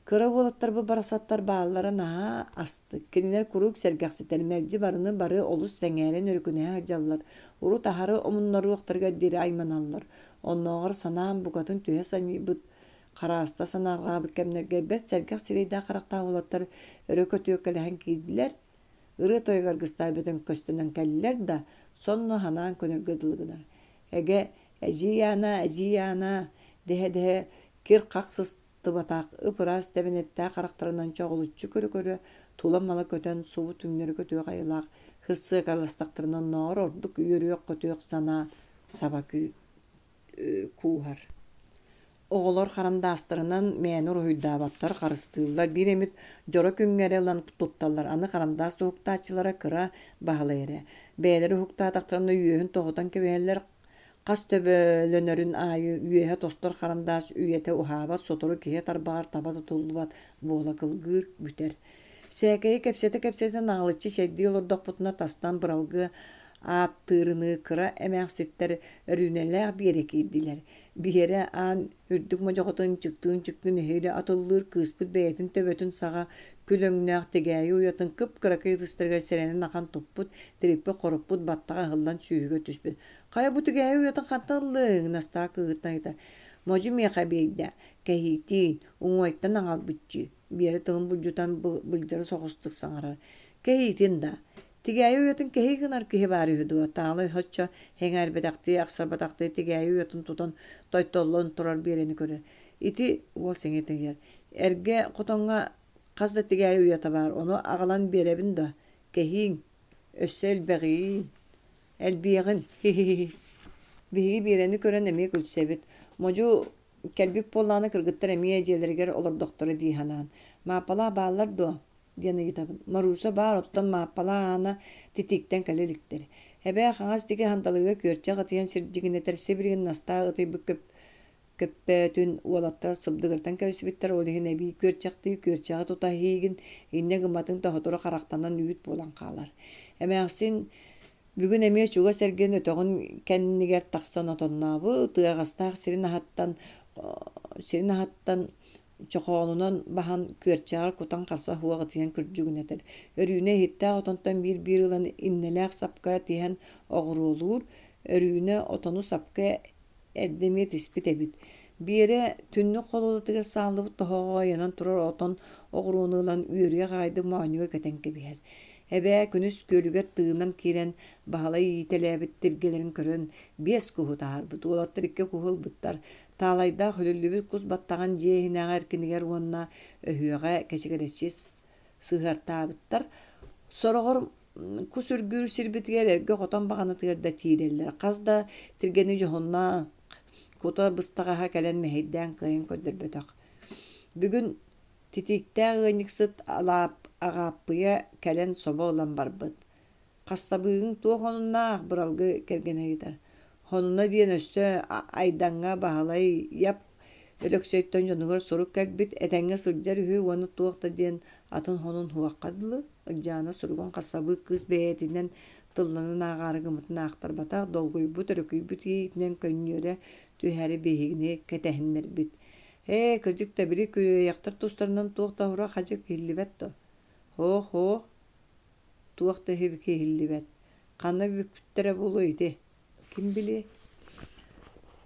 Кыра уолаттарбыт барахсаттар бааллара наһаа астык. Кинилэр куруук сэргэхситэр, мэлдьи барыны бары олус сэҥээрэн өрүкүнэһэ сылдьаллар. Урут аһары омуннаруохтарыгар диэри айманаллар. Оннооҕор санаам букатын түһэ санньыйбыт, харааста санаарҕаабыт кэмнэргэ бэрт сэргэх сирэйдээх-харахтаах уолаттар өрө көтүөккэлэһэн киирдилэр. Ырыа-тойук аргыстаах бөтөҥкөстөнөн кэллилэр да, сонно санаан көнөргө дылы гынар. Эгэ, эдьиий Аана, эдьиий Аана дэһэ-дэһэ кир-хах сыстыбатах ып-ыраас тэбэнэттээх харахтарынан чоҕулуччу көрө-көрө тула-мала көтөн субу түҥнэри көтүөх айылаах сырсыакаластахтарына оннооҕор ордук үөрүөх-көтүөх санаа саба кууһар. Оҕолор харандаастарынан мээнэ уруһуйдаабаттар, харыстыыллар, биир эмит дьоро күҥҥэ эрэ ылан тутталлар. Аны харандаас уһуктааччылара кыра Баһылай эрэ. Бэйэлэрэ уһуктаатахтарына үөһүн тоһутан кэбиһэллэр, хас төбөлөнөрүн аайы үөһэ тостор харандаас үйэтэ уһаабат, сотору киһи тарбаҕар таба тутуллубат буола кылгыыр, бүтэр. Сээкэйи кэпсэтэ-кэпсэтэ наҕылыччы чэйдии олордохпутуна тастан быралгы ааттыырыныы кыра эмээхситтэр Өрүүнэлээх Биэрэ киирдилэр. Биэрэ аан үрдүк модьоҕотун ынчыктыы-ынчыктыы нэһиилэ атыллыыр кыыспыт бэйэтин төбөтүн саҕа күл өҥнөөх тигээйи уйатын кып-кыракый ытыстарыгар сэрэнэн ахан туппут, тириппит-хоруппут баттаҕа ыһыллан сүүһүгэр түспүт. «Хайа бу тигээйи уйатын хантан ыллыҥ?» Настаа кыыһыттан ыйытар. «Модьу миэхэ биэйдэ, кэһиитин, уҥуойтан аҕалбыччы» Биэрэ тылын булдьутан былдьары соҕустук саҥарар. «Кэһиитин да, Тигээйи уйатын кэһии гынар киһи баар үһү дуо? Таалай соччо сэҥээрбэтэхтии, ахсарбатахтыы тигээйи уйатын тутан тойтоллон турар Биэрэни көрөр. Ити уол сэҥиэтин ыйар. Эргэ хотоҥҥо хас да тигээйи уйата баар, ону аҕалан биэрэбин да, кэһииҥ, өссө элбэҕиин, элбиэҕин, хи-хи-хи. Биһиги Биэрэни көрөн эмиэ күлсэбит. Модьу кэлбит буоллаҕына кыргыттар эмиэ дьиэлэригэр олордохторо дии санаан. Мааппалаах бааллар дуо? диэн ыйытабын. Марууса баар, оттон Мааппалаах Аана титииктэн кэлэ иликтэр. Эбээ хаҥас диэки сандалыга күөрчэх ытыйан сирдьигинэтэр сибилигин Настаа ытыйбыт көп көппөөтүн уолаттар сыбдыгыртан кэбиспиттэр, ол иһин эбии күөрчэхтии күөрчэҕи тута иһиигин, инньэ гымматыҥ да сотору харахтанан үүт буолан хаалар. Эмээхсин Бүгүн эмиэ чугас эргин өтөҕүн кэннигэр тахсан отоннообут, ыаҕастаах сирин аһыттан сирин аһыттан чохоонунан баһан күөрчэҕэр кутан харса суох ытыйан күрдьүгүнэтэр. Өрүүнэ иһиттээх отонтон биир-биир ылан иннэлээх сапка тиһэн оҕуруолуур, Өрүүнэ отону сапка эрдэ эмиэ тиспит эбит. Биэрэ түннүк холуодатыгар сааллыбыт тоһоҕоҕо ыйанан турар отон оҕуруону ылан үөрүйэх аҕайдык моонньугар кэтэн кэбиһэр. Эбээ күнүс күөлүгэр тыынан киирэн Баһылай иитэлээбит тиргэлэрин көрөн биэс куһу таһаарбыт. Уолаттар икки куһу ылбыттар. Таалайдаах үлүллүбүт кус баттаҕын дьиэ иһинээҕи эркинигэр уонна өһүөҕэ кэчигирэччи сыһыартаабыттар. Сороҕор кус үргүүр сирбитигэр эргэ хотон баҕанатыгар да тиирэллэр. Хас да тиргэни дьоһуннаах кута быстаҕаһа кэлэн мэһэйдээн кыайан көрдөрбөтөх. Бүгүн титииктээх ыанньыксыт Алаап Аҕааппыйа кэлэн собо ылан барбыт. Хастабыыгыҥ туох онуннаах Быралгы кэргэнэ ыйытар. Хонуна диэн өссө Айдаҥҥа Баһылай Яп Өлөксөйтөн дьонугар сурук кэлбит, этэҥҥэ сылдьар үһү уонна туох да диэн атын хонун суохха дылы. Ылдьаана суругун хасабыык кыыс бэйэтинэн тылланан ааҕаары гыммытын аахтарбатах, долгуйбут, өрүкүйбүт иэйиитинэн көнньүөрэ түһээри биһигини кэтэһиннэрбит. Ээ, кырдьык да били күрүөйэхтэр тустарынан туох да ура-хадьык иһиллибэт дуо? Һоох-һоох, туох да иһиллибэт. Ханна бүкпүттэрэ буолуо ити? Ким билиэй?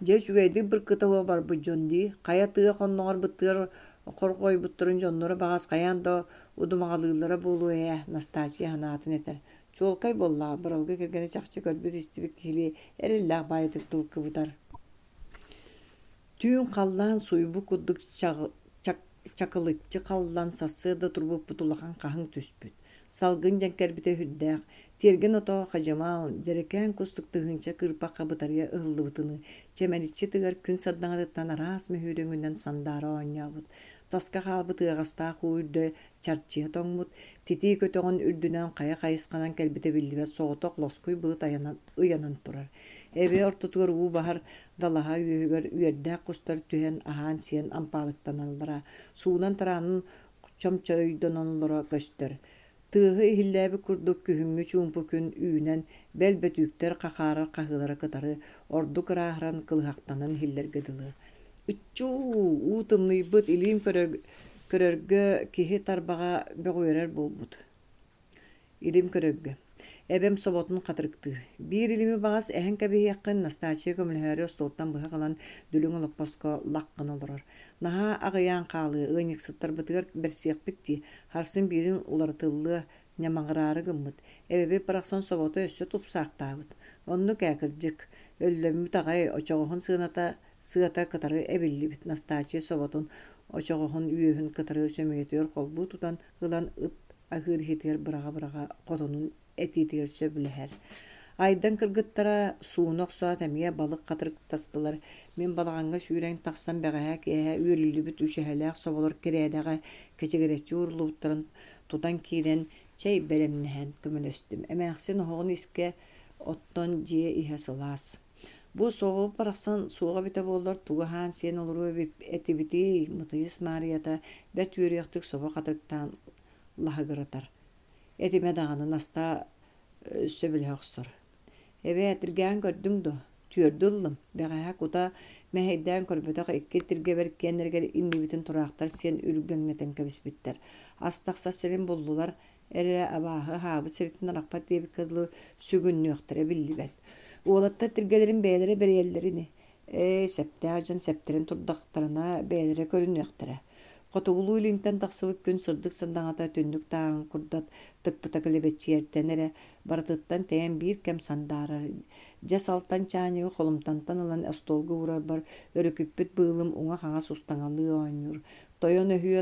Дьэ үчүгэйдик быркыта уо барбыт дьон дии. Хайа тыа хонноҕор быттыгар хорҕойбуттарын дьонноро баҕас хайаан да удумаҕалыыллара буолуо ээ, Настааччыйа санаатын этэр. Чуолкай буоллаҕа, Быралгы кэргэнэ чахчы көрбүт-истибит киһилии эрэллээх баайытык тыл кыбытар. Түүн халлаан суйбут курдук чакылыччы халлан, сарсыарда турбуппут улахан хаһыҥ түспүт. Салгын дьэҥкэрбитэ сүрдээх, тиэргэн ото хадьымал, дьэрэкээн кустук тыһыынча кыырпахха бытарыйа ыһыллыбытыныы, чэмэличчи тыгар күн сардаҥатыттан араас мөһүүрэ өҥүнэн сандаара оонньообут. Таска хаалбыт ыаҕастаах уу үрдэ чарчыйа тоҥмут, титии көтөҕүн үрдүнэн хайа хайысханан кэлбитэ биллибэт соҕотох лоскуй былыт ыйанан турар. Эбэ ортотугар уу баһар далаһа үөһүгэр үөрдээх кустар түһэн аһаан-сиэн ампаарыктаналлара, суунан-тараанан чомчойдоноллоро көстөр. Тыаһы иһиллээбит курдук күһүҥҥү чуумпу күн үүнэн, бэл бөтүүктэр хахаарар хаһыылара кытары ордук ырааһыран кылыһахтанан иһиллэргэ дылы. Ыччуу, уу тымныйбыт, илиим көрөргө киһи тарбаҕа бөҕүөрэр буолбут. Илим көрөргө. Эбэм соботун хатырыктыыр. Биир илими баҕас эһэн кэбиһиэххин, Настааччыйа көмөлөһөөрү остуолтан быһах ылан дүлүҥ олоппоско лах гына олорор. Наһаа аҕыйаан хаалыа, ыанньыксыттарбытыгар бэрсиэхпит дии, сарсын биирин уларытыллыа, ньамаҕыраары гыммыт. Эбэбит барахсан собото өссө тупсаахтаабыт. Оннук ээ, кырдьык. Өллөммүт аҕай, очоҕоһун сыаната сыата кытары эбиллибит. Настааччыйа соботун очоҕоһун үөһүн кытары сөмүйэтигэр холбуу тутан ылан ыт аһыыр иһитигэр быраҕа-быраҕа хотонун этиитигэр сөбүлэһэр. Айдан кыргыттара сууна охсоот эмиэ балык хатырыктастылар. Мин балаҕаҥҥа сүүрэн тахсан бэҕэһээ киэһэ үөлүллүбүт үчэһэлээх соболор кирээдэҕэ кэчигирэччи ууруллубуттарын тутан киирэн чэй бэлэмнэһэн көмөлөстүм. Эмээхсин оһоҕун искэ оттон дьиэ иһэ сылаас. Бу соҕуруу барахсан суоҕа эбитэ буоллар тугу аһаан-сиэн олоруо этибитий, Мытыйыс Маарыйата бэрт үөрүйэхтик собо хатырыктаан лаһыгыратар. Этимэ даҕаны Настаа сөбүлэһэ охсор. Эбээ, тиргээн көрдүҥ дуо? Түөрдү ыллым. Бэҕэһээ кута мэһэйдээн көрбөтөх икки тиргэбэр киэннэригэр иннибитин тураахтар сиэн үргэҥнэтэн кэбиспиттэр. Ас тахсар сирин буллулар, эрэ абааһы аһаабыт сириттэн арахпат диэбиккэ дылы сүгүннүөхтэрэ биллибэт. Уолаттар тиргэлэрин бэйэлэрэ бэрийэллэр ини. Ээ, сэптээх дьон сэптэрин турдахтарына бэйэлэрэ көрүнүөхтэрэ. Хотугулуу илинтэн тахсыбыт күн сырдык сардаҥата түннүк тааһын курдат тыкпыта килэбэччийэртэн эрэ барытыттан тэйэн биир кэм сандаарар. Дьэс алтан чаанньыгы холумтантан ылан остуолга уурарбар өрүкүппүт быылым уҥа-хаҥас устаҥалыы оонньуур. Тойон өһүө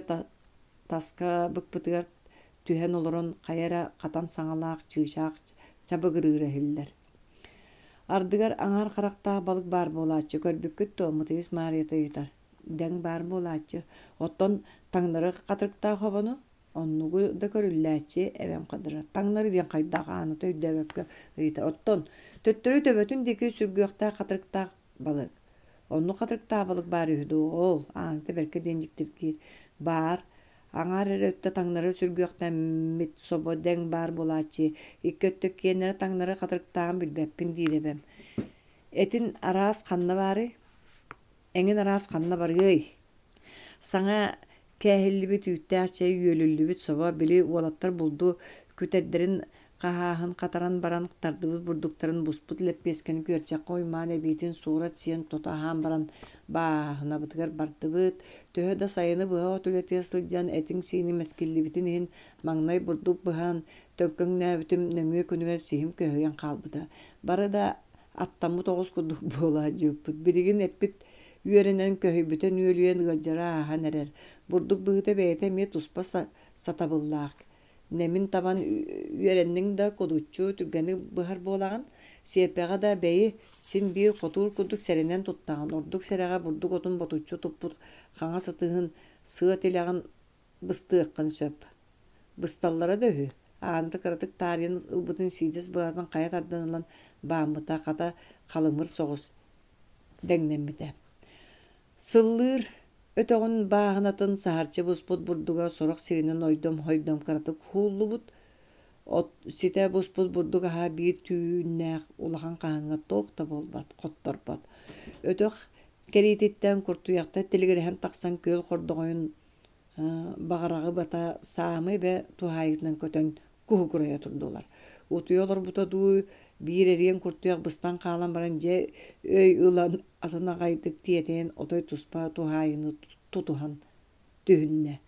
таска быкпытыгар түһэн олорон хайа эрэ хатан саҥалаах чыычаах чабыгырыыра иһиллэр. Ардыгар аҥаар харахтаах балык баар буолааччы, көрбүккүт дуо? Мытыйыс Маарыйата ыйытар. Дэҥ баар буолааччы. Оттон таҥнары хатырыктаах обону? Оннугу да көрүллээччи, эбэм хадырар. Таҥнары диэн хайдах ааныта өйдөөбөккө ыйытар. Оттон төттөрү төбөтүн диэки сүргүөхтээх хатырыктаах балык. Оннук хатырыктаах балык баар үһү дуо ол? Ааныта бэркэ диэн дьиктиргиир. Баар. Аҥаар эрэ өттө таҥнары сүргүөхтэммит собо дэҥ баар буолааччы, икки өттө киэннэрэ таҥнары хатырыктааҕын билбэппин диир эбэм. Этин араас ханна баарый? Эҥин араас ханна барыай? Саҥа кээһиллибит үүттээх чэй үөлүллүбүт собо били уолаттар булду күтэрдэрин хаһааһын хатаран баран тардыбыт бурдуктарын буспут лэппиэскэни күөрчэххэ уймаан эбиитин суорат сиэн тото аһаан баран бааһынабытыгар бардыбыт. Төһө да сайыны быһа от үлэтигэр сылдьан этиҥ-сииним эскиллибитин иһин маҥнай бурдук быһан төҥкөҥнөөбүтүм нөҥүө күнүгэр сиһим көһүйэн хаалбыта. Бары да аттаммыт оҕус курдук буола сылдьыбыппыт. Билигин эппит үөрэнэн көһүйбүтэ нүөлүйэн ыалдьара ааһан эрэр. Бурдук быһыыта бэйэтэ эмиэ туспа сатабыллаах. Нэмин табан үөрэнниҥ да кудуччу түргэнник быһар буолаҕын. Сиэпэҕэ да бэйи син биир хотуур курдук сэрэнэн туттаҕын. Ордук сэрэҕэ бурдук отун ботуччу туппут хаҥас ытыһын сыа тилэҕин быстыаххын сөп. Бысталлара да үһү. Ааныта кыратык таарыйан ылбытын сиидэс былаатын хайа тардан ылан бааммыта, хата халымыр соҕус дэҥнэммитэ. Сыллыыр өтөҕүн бааһынатын саһарчы буспут бурдуга сорох сиринэн ойдом-хойдом кыратык уһууллубут, от ситэ буспут бурдук аһа биир түүннээх улахан хаһыҥҥа туох да буолбат, хотторбот. Өтөх кэриититтэн куртуйахтар тилигирэһэн тахсан күөл хордоҕойун баҕараҕы бата саамай эбэ туһаайыытынан көтөн куһугурайа турдулар. Утуйа олорбута дуу, биир эриэн куртуйах быстан хаалан баран дьэ өй ылан атын аҕайдык тиэтэйэн отой туспа туһаайыыны тутуһан түһүннэ.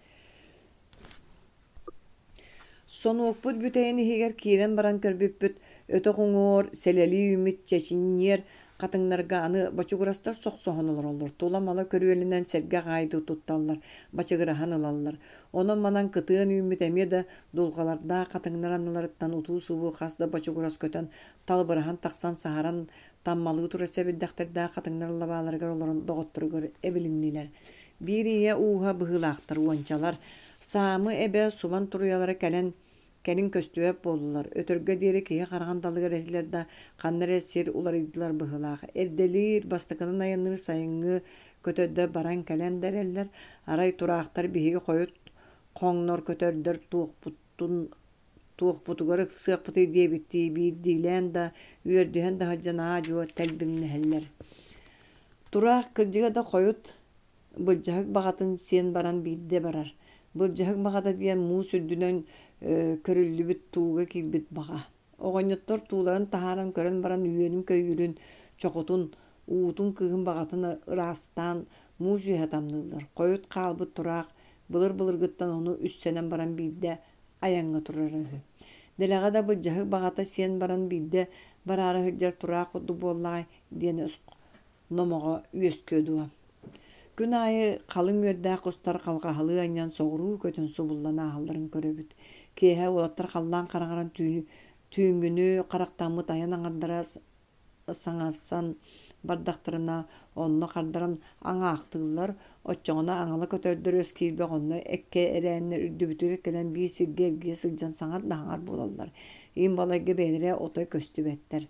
Сонуокпут бүтэйин иһигэр киирэн баран көрбүппүт, өтөх уҥуор сэлэлии үүммүт чэчиньиэр хатыҥнарга аны бочугурастар сохсоһон олороллор, тула-мала көрүөлэнэн сэргэх аайы тутталлар, бачыгыраһан ылаллар. Онон-манан кытыан үүммүт эмиэ да дулҕалардаах хатыҥнар анныларыттан утуу-субуу хас да бочугурас көтөн, талбыраһан тахсан саһаран таммалыы турар сэбирдэхтэрдээх хатыҥнар лабааларыгар олорон доҕотторугар эбилиннилэр. Биир ийэ ууһа быһыылаахтар уончалар, Саамы эбэ субан туруйалара кэлэн кэлин көстүбэт буоллулар. Өтөргө диэри киһи хараҕын далыгар этилэр да, ханна эрэ сир уларыйдылар быһыылаах. Эрдэлиир, бастакынан айанныыр сайыҥҥы көтөрдөр баран кэлэн да эрэллэр. Арай тураахтар биһиги хойут хоҥнор көтөрдөр туохпутун Туохпутугар ыксыахпытый диэбиттии биирдиилээн да, үөрдүһэн да сылдьан аа-дьуо тэлбиҥнэһэллэр. Тураах кырдьыга да хойут былдьаһык баҕатын сиэн баран биирдэ барар. Былдьаһык баҕата диэн муус үрдүнэн көрүллүбүт тууга киирбит баҕа. Оҕонньоттор тууларын таһааран көрөн баран үөнүн-көйүүрүн, чохутун, уутун кыыһын баҕатын ыраастаан муус үөһэ тамныыллар. Хойут хаалбыт тураах былыр-былыргыттан ону үссэнэн баран биирдэ айаҥҥа турара үһү. Дэлэҕэ да былдьаһык баҕата сиэн баран биирдэ бараары сылдьар тураах курдук буоллаҕай диэн номоҕо үөскүө дуо? Күн аайы халыҥ үөрдээх кустар халҕаһалыы анньан соҕуруу көтөн субуллан ааһалларын көрөбүт. Киэһэ уолаттар халлаан хараҥаран түүҥҥүнү харахтаммыт айан аҥардара саҥарсан бардахтарына, онно хардаран аҥаахтыыллар, оччоҕуна аҥала көтөрдөр өс киирбэх онно эккэ эрээннэр үрдүбүтүгэр кэлэн биир сиргэ эргийэ сылдьан саҥар да саҥар буолаллар. Им балайга бэйэлэрэ отой көстүбэттэр.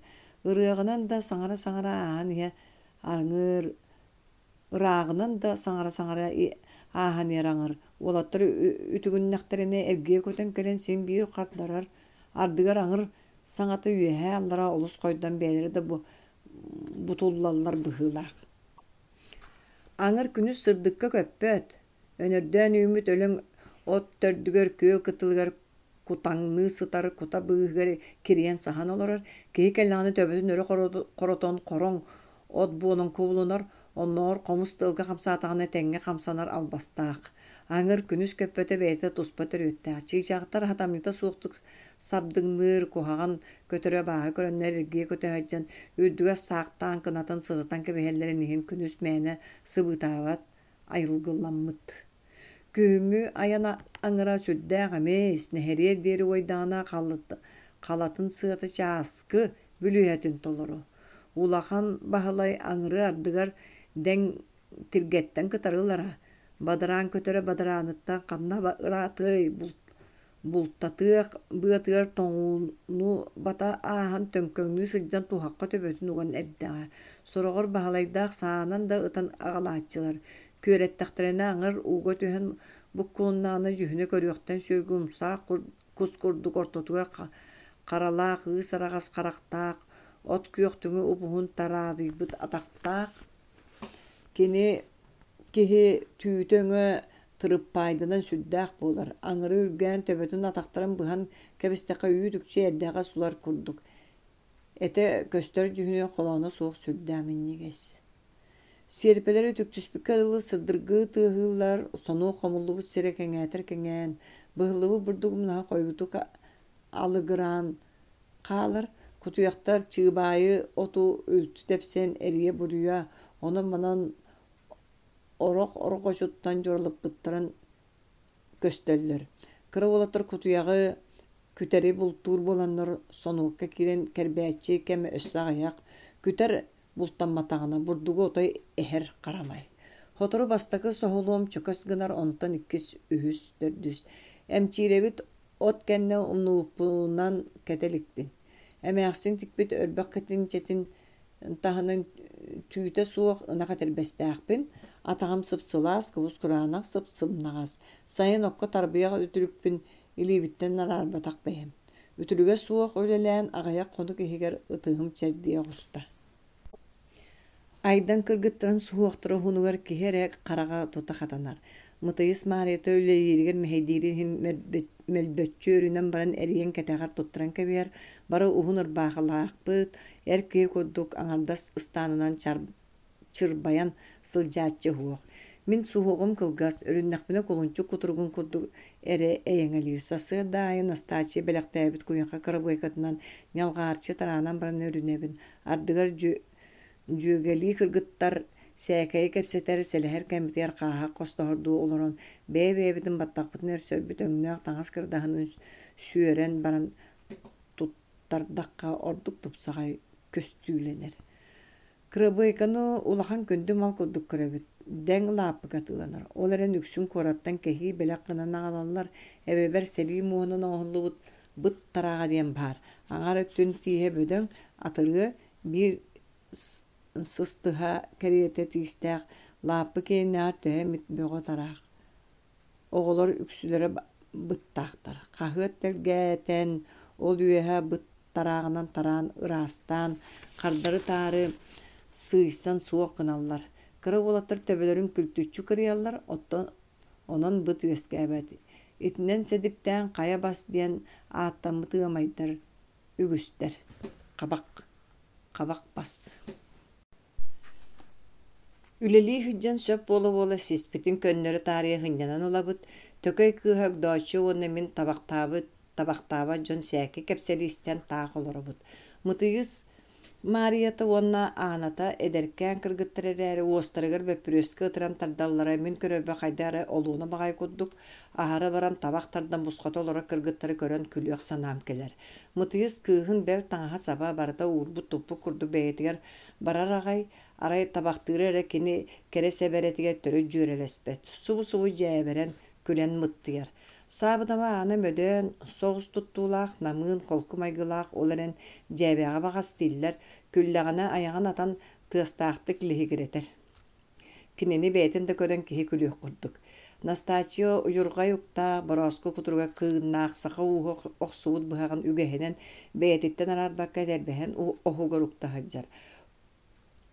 Ырыаҕынан да саҥара-саҥара ааһан иһэ аҥыр, ырааҕынан да саҥара-саҥара ааһан иһэр аҥыр. Уолаттар үтүгүннэхтэринэ эргийэ көтөн кэлэн син биир хардарар, ардыгар аҥыр саҥата үөһээ-аллара олус хойдон бэйэлэрэ да бутуллаллар быһыылаах. Аҥыр күнүс сырдыкка көппөт, өнөрдөөн үүммүт өлөҥ от төрдүгэр күөл кытылыгар кутаҥныы сытар кута быыһыгар кирийэн саһан олорор, киһи кэллэҕинэ төбөтүн өрө хоротон хороҥ от буолан кубулунар, оннооҕор хомус тыалга хамсаатаҕына тэҥҥэ хамсанар албастаах. Аҥыр күнүс көппөтө бэйэтэ туспа төрүөттээх. Чыычаахтар хатамньыта суохтук сабдыҥныыр, куһаҕан көтөрө абааһы көрөннөр эргийэ көтө сылдьан, үрдүгэр саахтаан кынатын сытытан кэбиһэллэрин иһин күнүс мээнэ сыбыытаабат айылгыламмыт. Күһүҥҥү айан аҥара сүрдээх эмис, нэһириэр диэри уойдаҕына халатын сыата чааскы бүлүүһэтин толору. Улахан Баһылай аҥыры ардыгар дэҥ тиргэттэн кытары ылара, бадараан көтөрө бадарааныттан ханна ыраатыай Бултатыах быатыгар тоҥууну бата ааһан төҥкөҥнүү сылдьан туһахха төбөтүн уган эрдэҕэ. Сороҕор Баһылайдаах саанан да ытан аҕалааччылар. Күөрэттэхтэринэ аҥар ууга түһэн буккулуннаҕына дьүһүнэ көрүөхтэн сүөргү умсаах кус курдук ортотугар харалаах ыыс араҕас харахтаах, от күөхтүҥү уп-уһун тараадыйбыт атахтаах кини Киһи түүтэ-өҥө тырыппаайданан сүрдээх буолар, аҥыры үргээн төбөтүн атахтарын быһан кэбистэххэ үүт-үкчү эрдэҕэ сулар курдук, этэ көстөр дьүһүнүн холооно суох сүрдээх минньигэс. Сиэрпэлэр үтүктүспүккэ дылы сырдыргыы тыаһыыллар, сонуок хомуллубут сирэ кэҥээтэр кэҥээн, быһыллыбыт бурдук умнаһа хойуутук алыгыраан хаалар, кутуйахтар чыыбаайы оту үлтү тэпсэн эрийэ-буруйа, онон-манан орох орҕочуттан дьуралыппыттарын көстөллөр. Кыра уолаттар кутуйаҕы күтэри бултуур буоланнар сонуокка киирэн кэрбээччи кэм өссө аҕыйах, күтэр бултамматаҕына бурдугу отой эһэр харамай. Сотору бастакы соһулуом чөкөс гынар, онтон иккис, үһүс, төрдүс. Эмчиирэбит от кэннэ умнубуппунан кэтэ иликпин. Эмээхсин тикпит өрбөх кэтинчэтин таһынан түүтэ суох ынах этэрбэстээхпин, атаҕым сып-сылаас, кубус-кураанах сып-сымнаҕас. Сайын окко тарбыйах үтүлүкпүн илиибиттэн араарбатах бэйэм. Үтүлүгэ суох үлэлээн аҕыйах хонук иһигэр ытыһым чэрдийэ оҕуста. Айдан кыргыттарын суһуохтара уһунугар киһи эрэ хараҕа тута хатанар. Мытыйыс Маарыйата үлэлииригэр мэһэйдиирин иһин мөлбөччү өрүнэн баран эрийэн кэтэҕэр туттаран кэбиһэр, бары уһун ырбаахылаахпыт, эр киһи курдук аҥардас ыстаанынан чырбайан сылдьааччы уһуох. Мин суһуоҕум кылгас, өрүннэхпинэ кулунчук кутуругун курдук эрэ эйэҥэлиир. Сарсыарда аайы Настааччыйа бэлэхтээбит куйаха кырабыайкатынан ньалҕаарчы тараанан баран өрүнэбин. Ардыгар дьүөгэлии кыргыттар сээкэйи кэпсэтэр, сэлэһэр кэммитигэр хааһах хостоһордуу олорон, бэйэ-бэйэбитин баттахпытын өрсөрбүт өҥнөөх таҥас кырдаһынын сүөрэн баран туттардахха ордук тупсаҕай көстүүлэнэр. Кырабыайканы улахан күндү мал курдук көрөбүт, дэҥ лааппыга атыыланар. Ол эрэн үксүн куораттан кэһии бэлэх гынан аҕалаллар, эбэбэр сэлии муоһунан оҥоһуллубут быт тарааҕа диэн баар. Аҥаар өттүн тииһэ бөдөҥ, атырыа, биир сыстыһа кэриэтэ тиистээх, лааппы киэннээҕэр төһө эмит бөҕө тараах. Оҕолор үксүлэрэ быттаахтар. Хаһыат тэлгээтэн, ол үөһэ быт тарааҕынан тараан ыраастаан, хардары-таары сыыйсан суох гыналлар. Кыра уолаттар төбөлөрүн күлтүччү кырыйаллар, оттон онон быт үөскээбэт. Итинэн сэдиптээн хайа бас диэн ааттаммыт ыамайдар үгүстэр. Хабах, хабах бас. Үлэлии сылдьан сөп буола-буола сиспитин көннөрө таарыйа сынньанан ылабыт, Төкөй кыыһа Огдооччу уонна мин табахтаабыт, табахтаабат дьон сээкки кэпсэли истэн таах олоробут. Мытыйыс Маарыйата уонна Ааната эдэркээн кыргыттар эрээри уостарыгар бөппүрүөскэ ытыран тардаллара мин көрөрбөр хайдах эрэ олуона баҕайы курдук, аһара баран табах тардан бусхата олорор кыргыттары көрөн күлүөх санаам кэлэр. Мытыйыс кыыһын бэл таҥаһа-саба барыта уурбут-туппут курдук бэйэтигэр барар аҕай, арай табахтыыра эрэ кини кэрэ сэбэрэтигэр төрүт дьүөрэлэспэт, субу-субу дьээбэрэн, күлэн мыттыйар. Саабынаба Аана мөдөөн соҕус туттуулаах, намыын, холку майгылаах, ол эрэн дьээбэҕэ баҕас тиллэр, күллэҕинэ айаҕын атан тыастаахтык лиһигирэтэр. Кинини бэйэтин да көрөн киһи күлүөх курдук. Настааччыйа удьурҕай уктаах, борооску кутуруга кыыннаах, саха ууһа охсубут быһаҕын үгэһинэн бэйэтиттэн араарбакка этэрбэһэн оһугар укта сылдьар.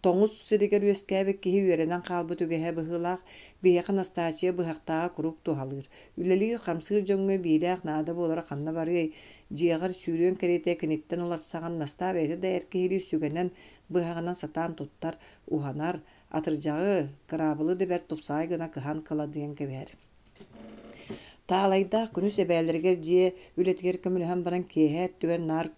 Тоҥус сиригэр үөскээбит киһи үөрэнэн хаалбыт үгэһэ быһыылаах, биһиэхэ Настааччыйа быһахтааҕа куруук туһалыыр. Үлэлиир-хамсыыр дьоҥҥо биилээх наада буолара ханна барыай, дьиэҕэр сүүрүөн кэриэтэ киниттэн уларсаҕын Настаа бэйэтэ да эр киһилии сүгэнэн, быһаҕынан сатаан туттар, уһанар, атырдьаҕы, кыраабылы да бэрт тупсаҕай гына кыһан кыладыйан кэбиһэр. Таалайдаах күнүс эбээлэригэр дьиэ үлэтигэр көмөлөһөн баран киэһэ өттүгэр наар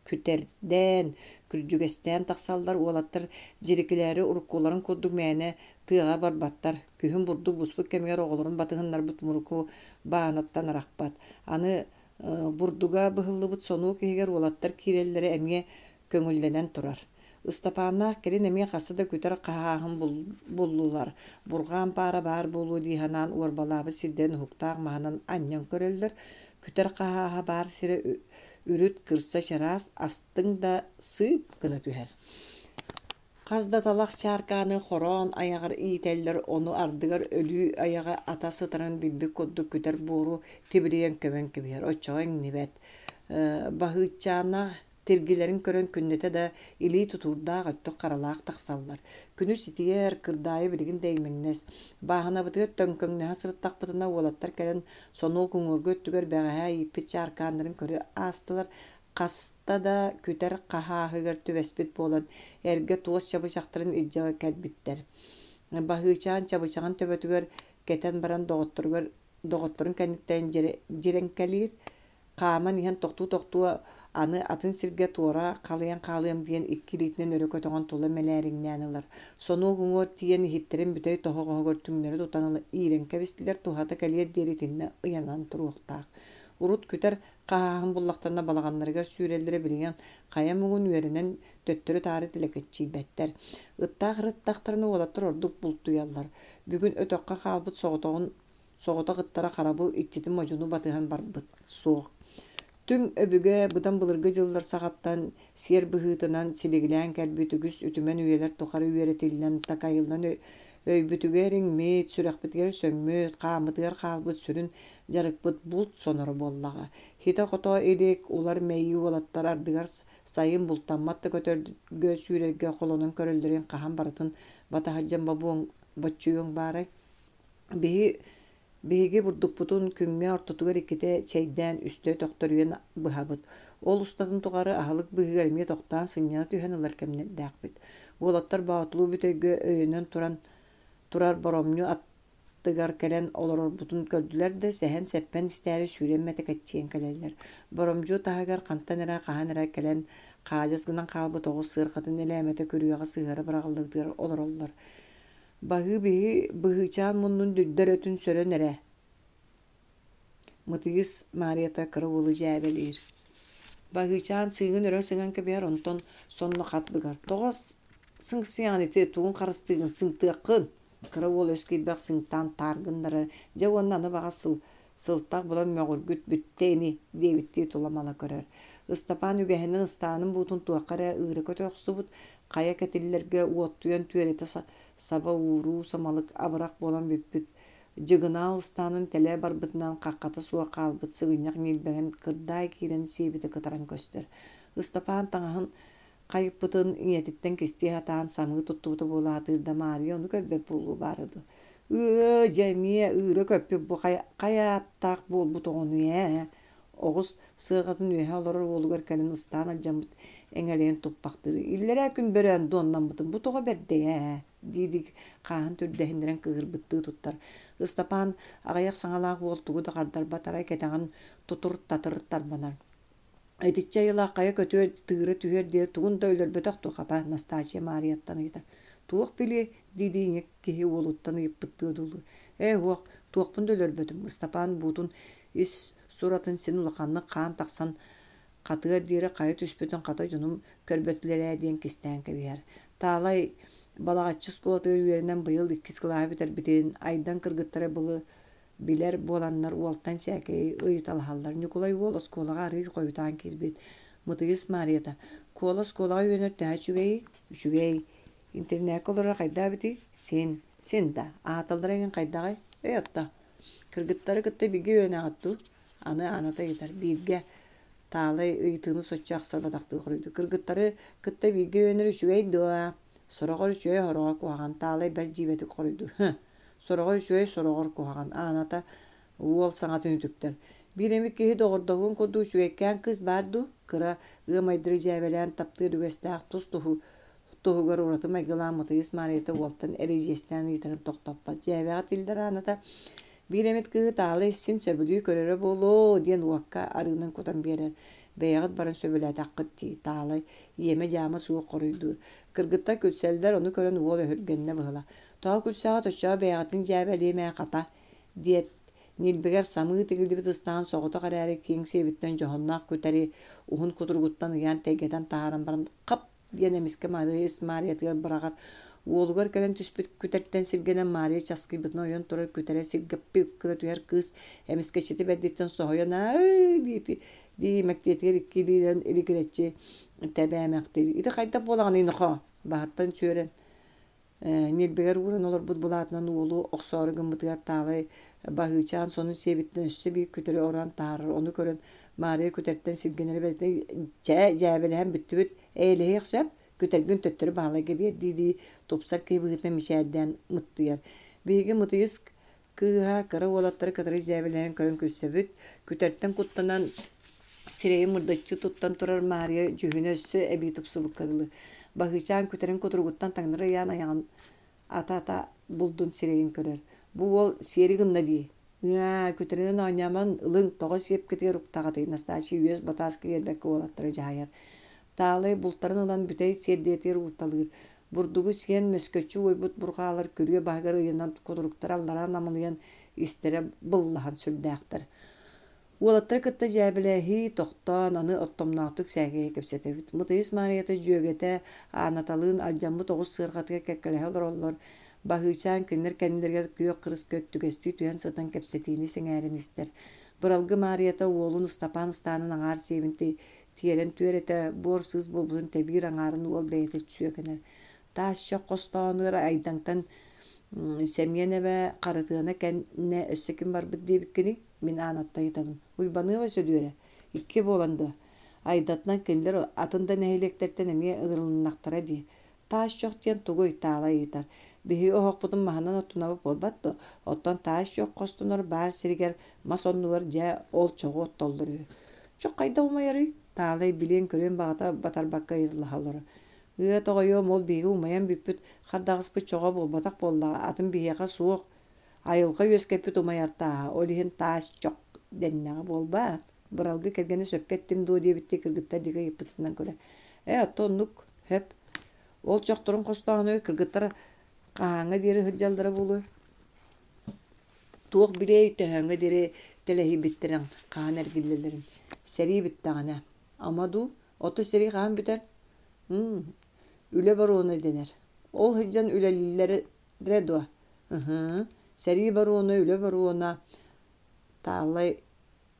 күтэрдээн, күрдьүгэстээн тахсаллар, уолаттар дьирикилээри уруккуларын курдук мээнэ тыаҕа барбаттар, күһүн бурдук буспут кэмигэр оҕолорун батыһыннарбыт муруку баанаттан арахпат. Аны бурдуга быһыллыбыт сонуок иһигэр уолаттар киирэллэрэ эмиэ көҥүллэнэн турар. Ыстапааннаах кэлин эмиэ хаста да күтэр хаһааһын буллулар, бурҕаан паара баар буолуо дии санаан уорбалаабыт сирдэрин уһуктаах маһынан анньан көрөллөр, күтэр хаһааһа баар сирэ үрүт кырса чараас, астыҥ да сыып гына түһэр. Хас да талах чааркааны хороон айаҕар иитэллэр, ону ардыгар өлүү айаҕа ата сытарын билбит курдук күтэр буору тибилийэн көмөн кэбиһэр, оччоҕо иҥнибэт. Баһыыччааннаах Тиргилэрин көрөн күннэтэ да илии тутуурдаах өттүк харалаах тахсаллар. Күнүс итийэр, кырдаайы билигин да эймэҥнэс. Бааһынабытыгар төҥкөҥнөһө сырыттахпытына уолаттар кэлэн сонуок уҥуоргу өттүгэр бэҕэһээ ииппит чааркааннарын көрө аастылар. Хаста да күтэр хаһааһыгар түбэспит буолан, эргэ туос чабычахтарын илдьэ кэлбиттэр. Баһыычаан чабычаҕын төбөтүгэр кэтэн баран доҕотторугар доҕотторун кэнниттэн дьирэҥкэлиир, Хааман иһэн тохтуу-тохтуу аны атын сиргэ туора халыйан хаалыам диэн икки илиитинэн өрө көтөҕөн тула мэлээриҥнээн ылар. Сонуок уҥуор тиийэн иһиттэрин бүтэй тоһоҕоһугар түҥнэри тутан иирэн кэбистилэр, туһата кэлиэр диэри итиннэ ыйанан туруохтаах. Урут күтэр хаһааһын буллахтарына балаҕаннарыгар сүүрэллэрэ билигин хайа муҥун үөрэнэн төттөрү-таары тилэкэччийбэттэр. Ыттаах ырыттахтарына уолаттар ордук бултуйаллар. Бүгүн өтөххө хаалбыт соҕотоҕун Соҕотох ыттара харабыл иччитин модьуну батыһан барбыт суох. Түҥ өбүгэ быдан былыргы дьыллар саҕаттан сиэр быһыытынан силигилээн кэлбит үгүс үтүмэн үйэлэр тухары үөрэтиллэн, такайыллан өйбүтүгэр иҥмит, сүрэхпитигэр сөҥмүт, хааммытыгар хаалбыт сүрүн дьарыкпыт булт соноро буоллаҕа. Хитэ-хото илик, улар мэйии уолаттар ардыгар сайын бултаммат да көтөргө сүүрэргэ холонон көрөллөрүн хаһан барытын батаһыдьан бобуоҥ, боччуйуоҥ баарай? Биһиги бурдукпутун күҥҥэ ортотугар иккитэ чэйдээн үстэ төхтөрүйэн быһабыт. Ол устатын тухары аһылык быыһыгар эмиэ тохтоон сынньана түһэн ылар кэмнэрдээхпит. Уолаттар Боотулуу бүтэйгэ өйөнөн туран турар боромньу аттыгар кэлэн олорорбутун көрдүлэр да, сэһэн-сэппэн истээри сүүрэн мэтэкэччийэн кэлэллэр. Боромдьу таһыгар хантан эрэ хаһан эрэ кэлэн хаадьас гынан хаалбыт оҕус сыарҕатын элээмэтэ күрүөҕэ сыһыара быраҕыллыбытыгар олороллор. Баһыы биһи быһыычаан муннун дүрдэр өтүн сөрөн эрэ Мытыйыс Маарыйата кыра уолу дьээбэлиир. Баһыычаан сыыҥын өрө сыҥан кэбиһэр, онтон сонно хат быгар: «Тоҕо сыҥсыйаҕын ити, тугун харыстыыгын, сыҥтыаххын!» Кыра уол өс киирбэх сыҥтаан таар гыннарар, дьэ уонна аны баҕас сыл сылтах булан мөҕүргүт бүттэ ини диэбиттии тула-мала көрөр. Ыстапаан үгэһинэн ыстаанын буутун туохха эрэ ыыра көтө охсубут, хайа кэтиллэргэ уоттуйан түөрэтэ саба ууруу самалык абырах буолан бүппүт. Дьыгынаал ыстаанын тэлэ барбытынан хаххата суох хаалбыт сыгынньах ньилбэгин кырдаай киирэн сиэбитэ кытаран көстөр. Ыстапаан таҥаһын хайыппытын ийэтиттэн кистии сатаан самыы туттубута буолаатыыр да Маарыйа ону көрбөт буолуо баара дуо? Ыы, дьэ эмиэ ыыра көппүт бу хайа, хайа ааттаах буолбут оҕонуй ээ? Оҕус сыарҕатын үөһэ олорор уолугар кэлин ыстаан алдьаммыт эҥэлэйин туппахтыыр. Иллэрээ күн бөрөөн дуоннаммытым бу тоҕо бэрдэй ээ? дии-дии хааһын түрдэһиннэрэн кыыһырбыттыы туттар. Ыстапаан аҕыйах саҥалаах уол тугу да хардарбат, арай кэтэҕин тутур-татыр тарбанар. Итиччэ айылаах хайа көтүөр тыыра түһүөр диэри тугун да өлөрбөтөх дуо хата Настааччыйа Маарыйаттан ыйытар. Туох билиэй дии-дии ийэ киһи уолуттан ыйыппыттыы одуулуур. Ээ уох, туохпун да өлөрбөтүм, Ыстапаан буутун ис суратын син улаханнык хаан тахсан хатыар диэри хайа түспүтүн хата дьонум көрбөтүлэр ээ диэн кистээн кэбиһэр. Таалай Балаҕаччы оскуолатыгар үөрэнэн быйыл иккис кылааһы бүтэрбитин, Айдан кыргыттара былы билэр буоланнар уолтан сээкэйи ыйыталаһаллар. Ньукулай уол оскуолаҕа арыый хойутаан киирбит. Мытыйыс Маарыйата: «Куола оскуолаҕа үөрэнэр төһө үчүгэйий?» «Үчүгэй. Интернеккэ олорор хайдах эбитий?» «Син. Син да. Аһаталлара эҥин хайдаҕый?» «Эй, отто. Кыргыттары кытта бииргэ үөрэнэҕит дуу?» Аны Ааната ыйытар. «Бииргэ». Таалай ыйытыыны соччо ахсарбатахтыы хоруйдуур. «Кыргыттары кытта бииргэ үөрэнэр үчүгэй дуо?» Сороҕор үчүгэй, сороҕор куһаҕан. Таалай бэрт дьиибэтик хоруйдуур. «Һы, Сороҕор үчүгэй, сороҕор куһаҕан. Ааната уол саҥатын үтүктэр. Биир эмит киһи доҕордоһуон курдук үчүгэйкээн кыыс баар дуу? Кыра ыамайдары дьээбэлээн таптыыр үгэстээх тус туһугар ураты майгылаах Мытыйыс Маарыйата уолтан эридьиэстээн ыйытарын тохтоппот. Дьээбэҕэ тиллэр Ааната биир эмит кыыһы таалай син сөбүлүү көрөрө буолуо диэн уокка арыынан кутан биэрэр. Бэйэҕит баран сөбүлээтэххит дии, Таалай иэмэ-дьаама суох хоруйдуур. Кыргыттар күлсэллэр, ону көрөн уол өһүргэннэ быһыылаах. Тоҕо күлсэҕит, оччоҕо бэйэҕитин дьээбэлиэм ээ хата, диэт, ньилбэгэр самыы тигиллибит ыстаан соҕотох эрээри киэҥ сиэбиттэн дьоһуннаах күтэри уһун кутуругуттан ыйаан тэйгэтэн таһааран баран хап диэн эмискэ Мария Маарыйатыгар быраҕар. Уолугар кэлэн түспүт күтэртэн сиргэнэн Маарыйа часкыйбытын ойон турар күтэрэ сиргэ пилк гына түһэр кыыс эмискэччити бэрдиттэн соһуйан аа дии дии мэктиэтигэр икки илиинэн илигирэччи тэбээмэхтиир. Ити хайдах буолаҕыный нохоо? Баһыттан сүөрэн Ньилбэгэр ууран олорбут былаатынан уолу охсоору гыммытыгар Таалай Баһыычаан сонун сиэбиттэн өссө биир күтэри ороон таһаарар. Ону көрөн Маарыйа күтэртэн сиргэнэрэ бэртин «Чэ, дьээбэлэһэн бүттүбүт, эйэлэһиэх сөп, күтэргин төттөрү Баһылайга биэр» дии-дии тупсар киһи быһыытынан мичээрдээн мыттыйар. Биһиги Мытыйыс Кыыһа кыра уолаттары кытары дьээбэлэһэн көрөн күлсэбит, күтэртэн куттанан сирэйин мырдыччы туттан турар Маарыйа дьүһүнэ өссө эбии тупсубукка дылы. Баһыычаан күтэрин кутуругуттан таҥнары ыйаан айаҕын ата-ата булдун сирэйин көрөр. Бу уол сиэри гынна дии. Ыаа, күтэринэн оонньоомон ылыҥ, тоҕо сиэпкитигэр уктаҕытый, Настааччыйа үөс батааска биэрбэккэ уолаттары дьаһайар. Таалай бултарын ылан бүтэй сиэрдийэтигэр уурталыыр. Бурдугу сиэн мөскөччү уойбут бурҕаалар күрүө баһыгар ыйанан кутуруктара аллараа намылыйан истэрэ быллаһан сүрдээхтэр. Уолаттары кытта дьээбэлэһии тохтоон, аны оттомноохтук сээкэйи кэпсэтэбит. Мытыйыс Маарыйата дьүөгэтэ Аанаталыын алдьаммыт оҕус сыарҕатыгар кэккэлэһэ олороллор. Баһыычаан кинилэр кэннилэригэр күөх кырыска өттүгэстии түһэн сытан кэпсэтиини сэҥээрэн истэр. Быралгы Маарыйата уолун Ыстапаан ыстаанын аҥаар сиэбин Тиэрэн түөрэтэ буор-сыыс буолбутун тэбиир аҥаарын уол бэйэтэ сүөкэнэр. Таас чох хостоонугар Айдаҥтан Сэмиэн эбэ Харытыана кэннэ өссө ким барбыт диэбиккиний? Мин Аанатта ыйытабын. Уйбаныаба Сөдүөрэ. Икки буолан дуо? Айдатынан кинилэр атын да нэһилиэктэртэн эмиэ ыҥырылыннахтара дии. Таас чох диэн тугуй? Таала ыйытар. Биһиги оһохпутун маһынан оттунабыт буолбат дуо? Оттон таас чох хостонор баар сиригэр мас оннугар дьэ ол чоҕу оттоллор үһү. Чох хайдах умайарый? Таалай билиэн-көрүөн баҕата батарбакка ыйыталаһа олорор. Ыа тоҕойуом ол биһиги умайан бүппүт хардаҕаспыт чоҕо буолбатах буоллаҕа, атын биһиэхэ суох. Айылҕа үөскэппит умайар тааһа, ол иһин таас чох дэннэҕэ буолбаат? Быралгы кэргэнэ сөпкө эттим дуо диэбиттии кыргыттар диэки ыйыппытынан көрө. Ээ, оттон оннук, сөп. Ол чохторун хостооһунугар кыргыттар хаһааҥҥа диэри сылдьаллара буолуой? Туох билиэй төһөөҥҥө диэри тэлэһийбиттэрин, хаһан эргиллэллэрин. Сэрии бүттэҕинэ. Ама дуу, оттон сэрии хаһан бүтэр? М үлэ боруона дэнэр. Ол сылдьан үлэлииллэрэ дуо? Ыһыы, сэрии боруона, үлэ боруона, Таалай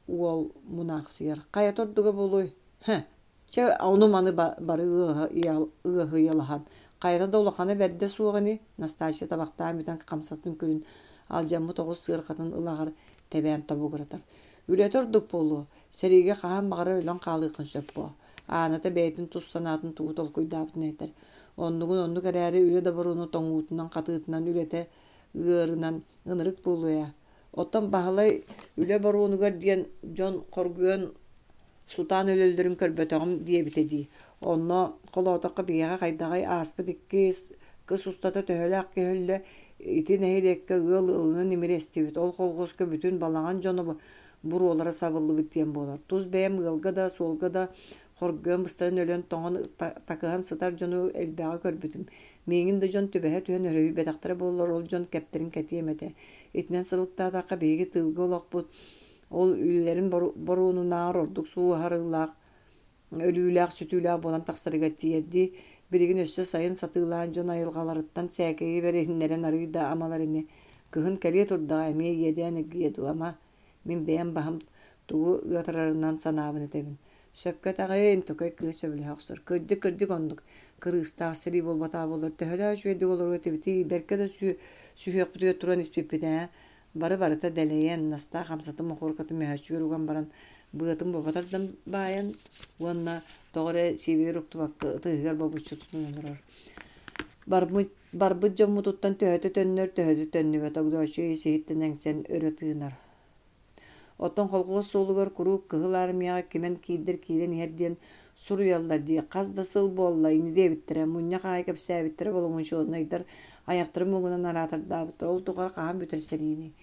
уол мунаахсыйар. Хайата ордуга буолуой? Һэ, чэ, ону-маны бары ыаһыйалаһан. Хайата да улахана бэрдэ суох ини, Настасья табахтаан бүтэн хамсатын күлүн алдьаммыт оҕус сыарҕатын ылаҕар тэбээн тобугуратар. Үлэтэ ордук буолуо, сэриигэ хаһан баҕарар өлөн хаалыаххын сөп буо. Ааната бэйэтин тус санаатын тугу толкуйдаабытын этэр. Оннугун оннук эрээри үлэ да боруона тоҥуутунан-хатыытынан үлэтэ ыарынан ынырык буолуо ээ. Оттон Баһылай үлэ боруонугар диэн дьон хоргуйан сутаан өлөллөрүн көрбөтөҕүм диэбитэ дии. Онно холоотоххо биһиэхэ хайдаҕый ааспыт иккис кыс устата төһөлөөх киһи өллө, ити нэһилиэккэ ыал ыалынан имири эстибит, ол колхуоска бүтүн балаҕан дьоно буруолара сабыллыбыт диэн буолар. Тус бэйэм ыалга да, суолга да хоргуйан быстаран өлөн тоҥон такыһан сытар дьону элбэҕи көрбүтүм. Миигин да дьон түбэһэ түһэн өрөһүйбэтэхтэрэ буоллар ол дьон кэптэрин кэтиэм этэ. Итинэн сылыктаатахха биһиги тыылга олохпут ол үлэлэрин боруонунааҕар ордук сууһарыылаах өлүүлээх-сүтүүлээх буолан тахсарыгар тиийэрдии, билигин өссө сайын сатыылаан дьон айылҕаларыттан сээкэйи бэриһиннэрэн арыый да амалар ини. Кыһын кэлиэ турдаҕа эмиэ иэдээн эргийиэ дуо ама? Мин бэйэм баһым тугу ыатарарынан санаабын этэбин. Сөпкө этэҕин, Төкөй кыыс сөбүлэһэ охсор. Кырдьык, кырдьык оннук. Кырыыстаах сэрии буолбатаҕа буоллар, төһөлөөх үчүгэйдик олоруо этибитий, бэркэ да сүһүөхпүтүгэр туран испиппит ээ. Бары-барыта дэлэйэн, Настаа хамсатын мохуоркатын мөһөөччүгэр уган баран, быатын бобо тардан баайан уонна тоҕо эрэ сиэбигэр уктубакка ытыһыгар бобуччу тутан олорор. Барбыт, барбыт дьоммутуттан төһөтө төннөр, төһөтө төннүбэт Огдооччу ис-иһиттэн эҥсэн өрө тыынар. Оттон колхуос суолугар куруук Кыһыл Армияҕа кимэн киирдэр киирэн иһэр диэн суруйаллар дии хас да сыл буолла ини диэбиттэрэ, мунньах аайы кэпсээбиттэрэ боломуочунайдар айахтарын муҥунан араатардаабыттара ол тухары хаһан бүтэр сэрииний?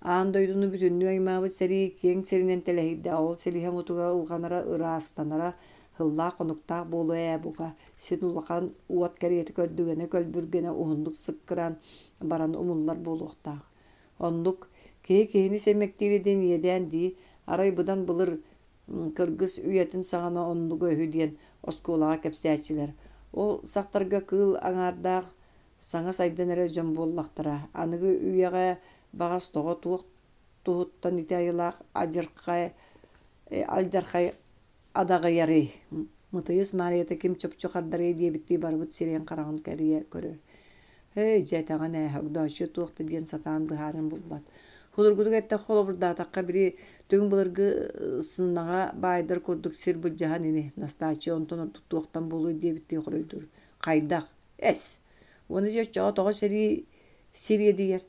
Аан дойдуну бүтүннүү аймаабыт сэрии киэҥ сиринэн тэлэһийдэ, ол силиһэ мутуга ылҕанара, ыраастанара сыллаах-хонуктаах буолуо ээ бука, син улахан уот кэриэтэ көрдүгэнэ көлбүргэнэ уһуннук сыккыраан баран умуллар буолуохтаах. Оннук, киһи киһини сэмэктиирэ диэн иэдээн дии, арай быдан былыр кыргыс үйэтин саҕана оннуга үһү диэн оскуолаҕа кэпсээччилэр. Ол сахтарга кыыл аҥаардаах саҥа сайдан эрэр дьон буоллахтара. Аныгы үйэҕэ баҕас тоҕо туох туһуттан ити айылаах адьырхай алдьархай адаҕыйарый? Мытыйыс Маарыйата ким чопчу хардарыай диэбиттии барыбыт сирэйин-хараҕын кэрийэ көрөр. Һэй, дьэ этэҕин ээ, Огдооччу туох да диэн сатаан быһаарыан булбат. Судургутук эттэххэ холобурдаатахха, били түҥ былыргы сыннаҕа баайдар курдук сир былдьаһан ини, Настааччыйа онтон ордук туохтан буолуой диэбиттии хоруйдуур. Хайдах? Эс! Уонна дьэ оччоҕо тоҕо сэрии сириэдийэр?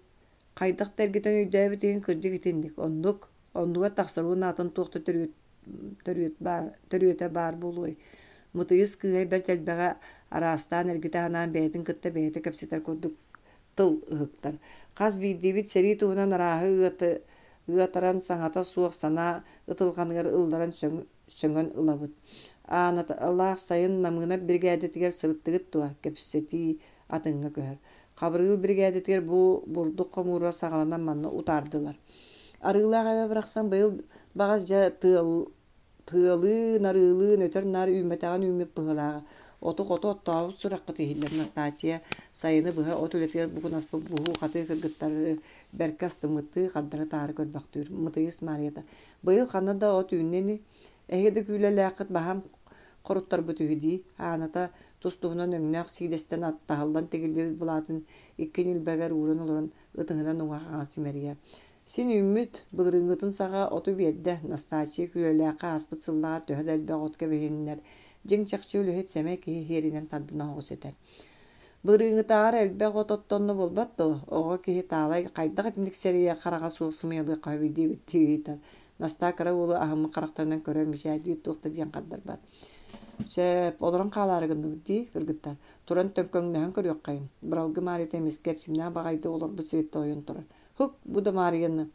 Хайдах да эргитэн өйдөөбүт иһин кырдьык итинник. Оннук, оннугар тахсар уонна атын туох да төрүөт төрүөт баар, төрүөтэ баар буолуой. Мытыйыс кыыһа бэрт элбэҕи араастаан эргитэ санаан бэйэтин кытта бэйэтэ кэпсэтэр курдук тыл ыһыктар. Хас биирдиибит сэрии туһунан арааһы ыаты, ыатаран саҥата суох санаа ытылҕаныгар ылларан сөҥөн ылабыт. Аанаталаах сайын Намыынап биригээдэтигэр сырыттыгыт дуо? Кэпсэтии атыҥҥа көһөр. Хабырыыл биригээдэтигэр бу бурдук хомуура саҕаланан манна утаардылар. Арыылаах эбэ барахсан быйыл баҕас дьэ тыал, тыалыын, арыылыын өтөр-наар үүммэтэҕин үүммүт быһыылааҕа. Оту хото оттообут сураххыт иһиллэр Настааччыйа сайыны быһа от үлэтигэр букунаспыт буһуу-хатыы кыргыттары бэркэ астыммыттыы хардары-таары көрбөхтүүр. Мытыйыс Маарыйата «Быйыл ханна да от үүннэ ини, эһиги да күүлэлээххит баһаам хоруттарбыт үһү дии» Ааната тус-туһунан өҥнөөх сиидэстэн таһыллан тигиллибит былаатын икки ньилбэгэр ууран олорон ытыһынан уҥа-хаҥас симэрийэр. Син үүммүт, былырыыҥҥытын саҕа оту биэрдэ, Настааччыйа Күүлэлээххэ ааспыт сыллааҕар төһө да элбэх от кэбиһиннэр, дьиҥ-чахчы үлэһит сэмэй киһи иһиэринэн тардына оҕус этэр. Былырыыҥҥытааҕар элбэх от оттонно буолбат дуо? Оҕо киһи таалай хайдах итинник сэрэйэ хараҕа суох сымыйалыахха сөбүй диэбиттии ыйытар. Настаа кыра уолу аһыммыт харахтарынан көрөр мичээрдиир туох да диэн хардарбат. Сөп, олорон хаалаары гынныбыт дии, кыргыттар. Туран төҥкөҥнөһөн көрүөххэйиҥ. Быралгы Маарыйата эмискэ эрчимнээх баҕайытык олорбут сириттэн ойон турар. Һук, бу да Маарыйаны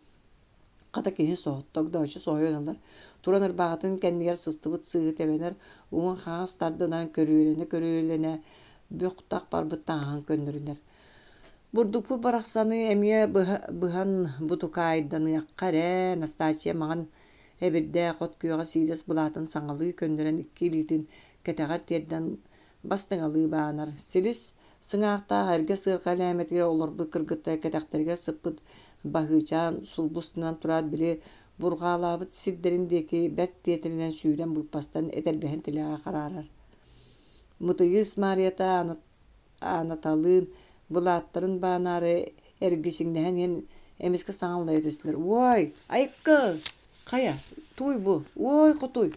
Хата киһи соһутта, Огдооччу соһуйан ылар. Туран ырбаахытын кэннигэр сыстыбыт сыыһы тэбэнэр, уҥа-хаҥас тардынан көрүөлэнэ-көрүөлэнэ бөх-тах барбыт таҥаһын көннөрүнэр. Бурдукпут барахсаны эмиэ быһан бутукаайданыахха эрэ, Настааччыйа маҥан эбирдээх от күөҕэ сиидэс былаатын саҥалыы көннөрөн икки илиитин кэтэҕэр тиэрдэн бастыҥалыы баанар. Силис сыҥаахтаах эргэ сыарҕа элээмэтигэр олорбут кыргыттар кэтэхтэригэр сыппыт Баһыычаан сулбустунан тураат били бурҕаалаабыт сирдэрин диэки бэрт тиэтэлинэн сүүрэн быыппастан этэрбэһин тилэҕэ хараарар. Мытыйыс Маарыйата Аанаталыын былааттарын баанаары Эргичиҥнэһэн иһэн эмискэ саҥа аллайа түстүлэр: «Уой, айыкка! Хайа, тууй бу, уой хотуй!»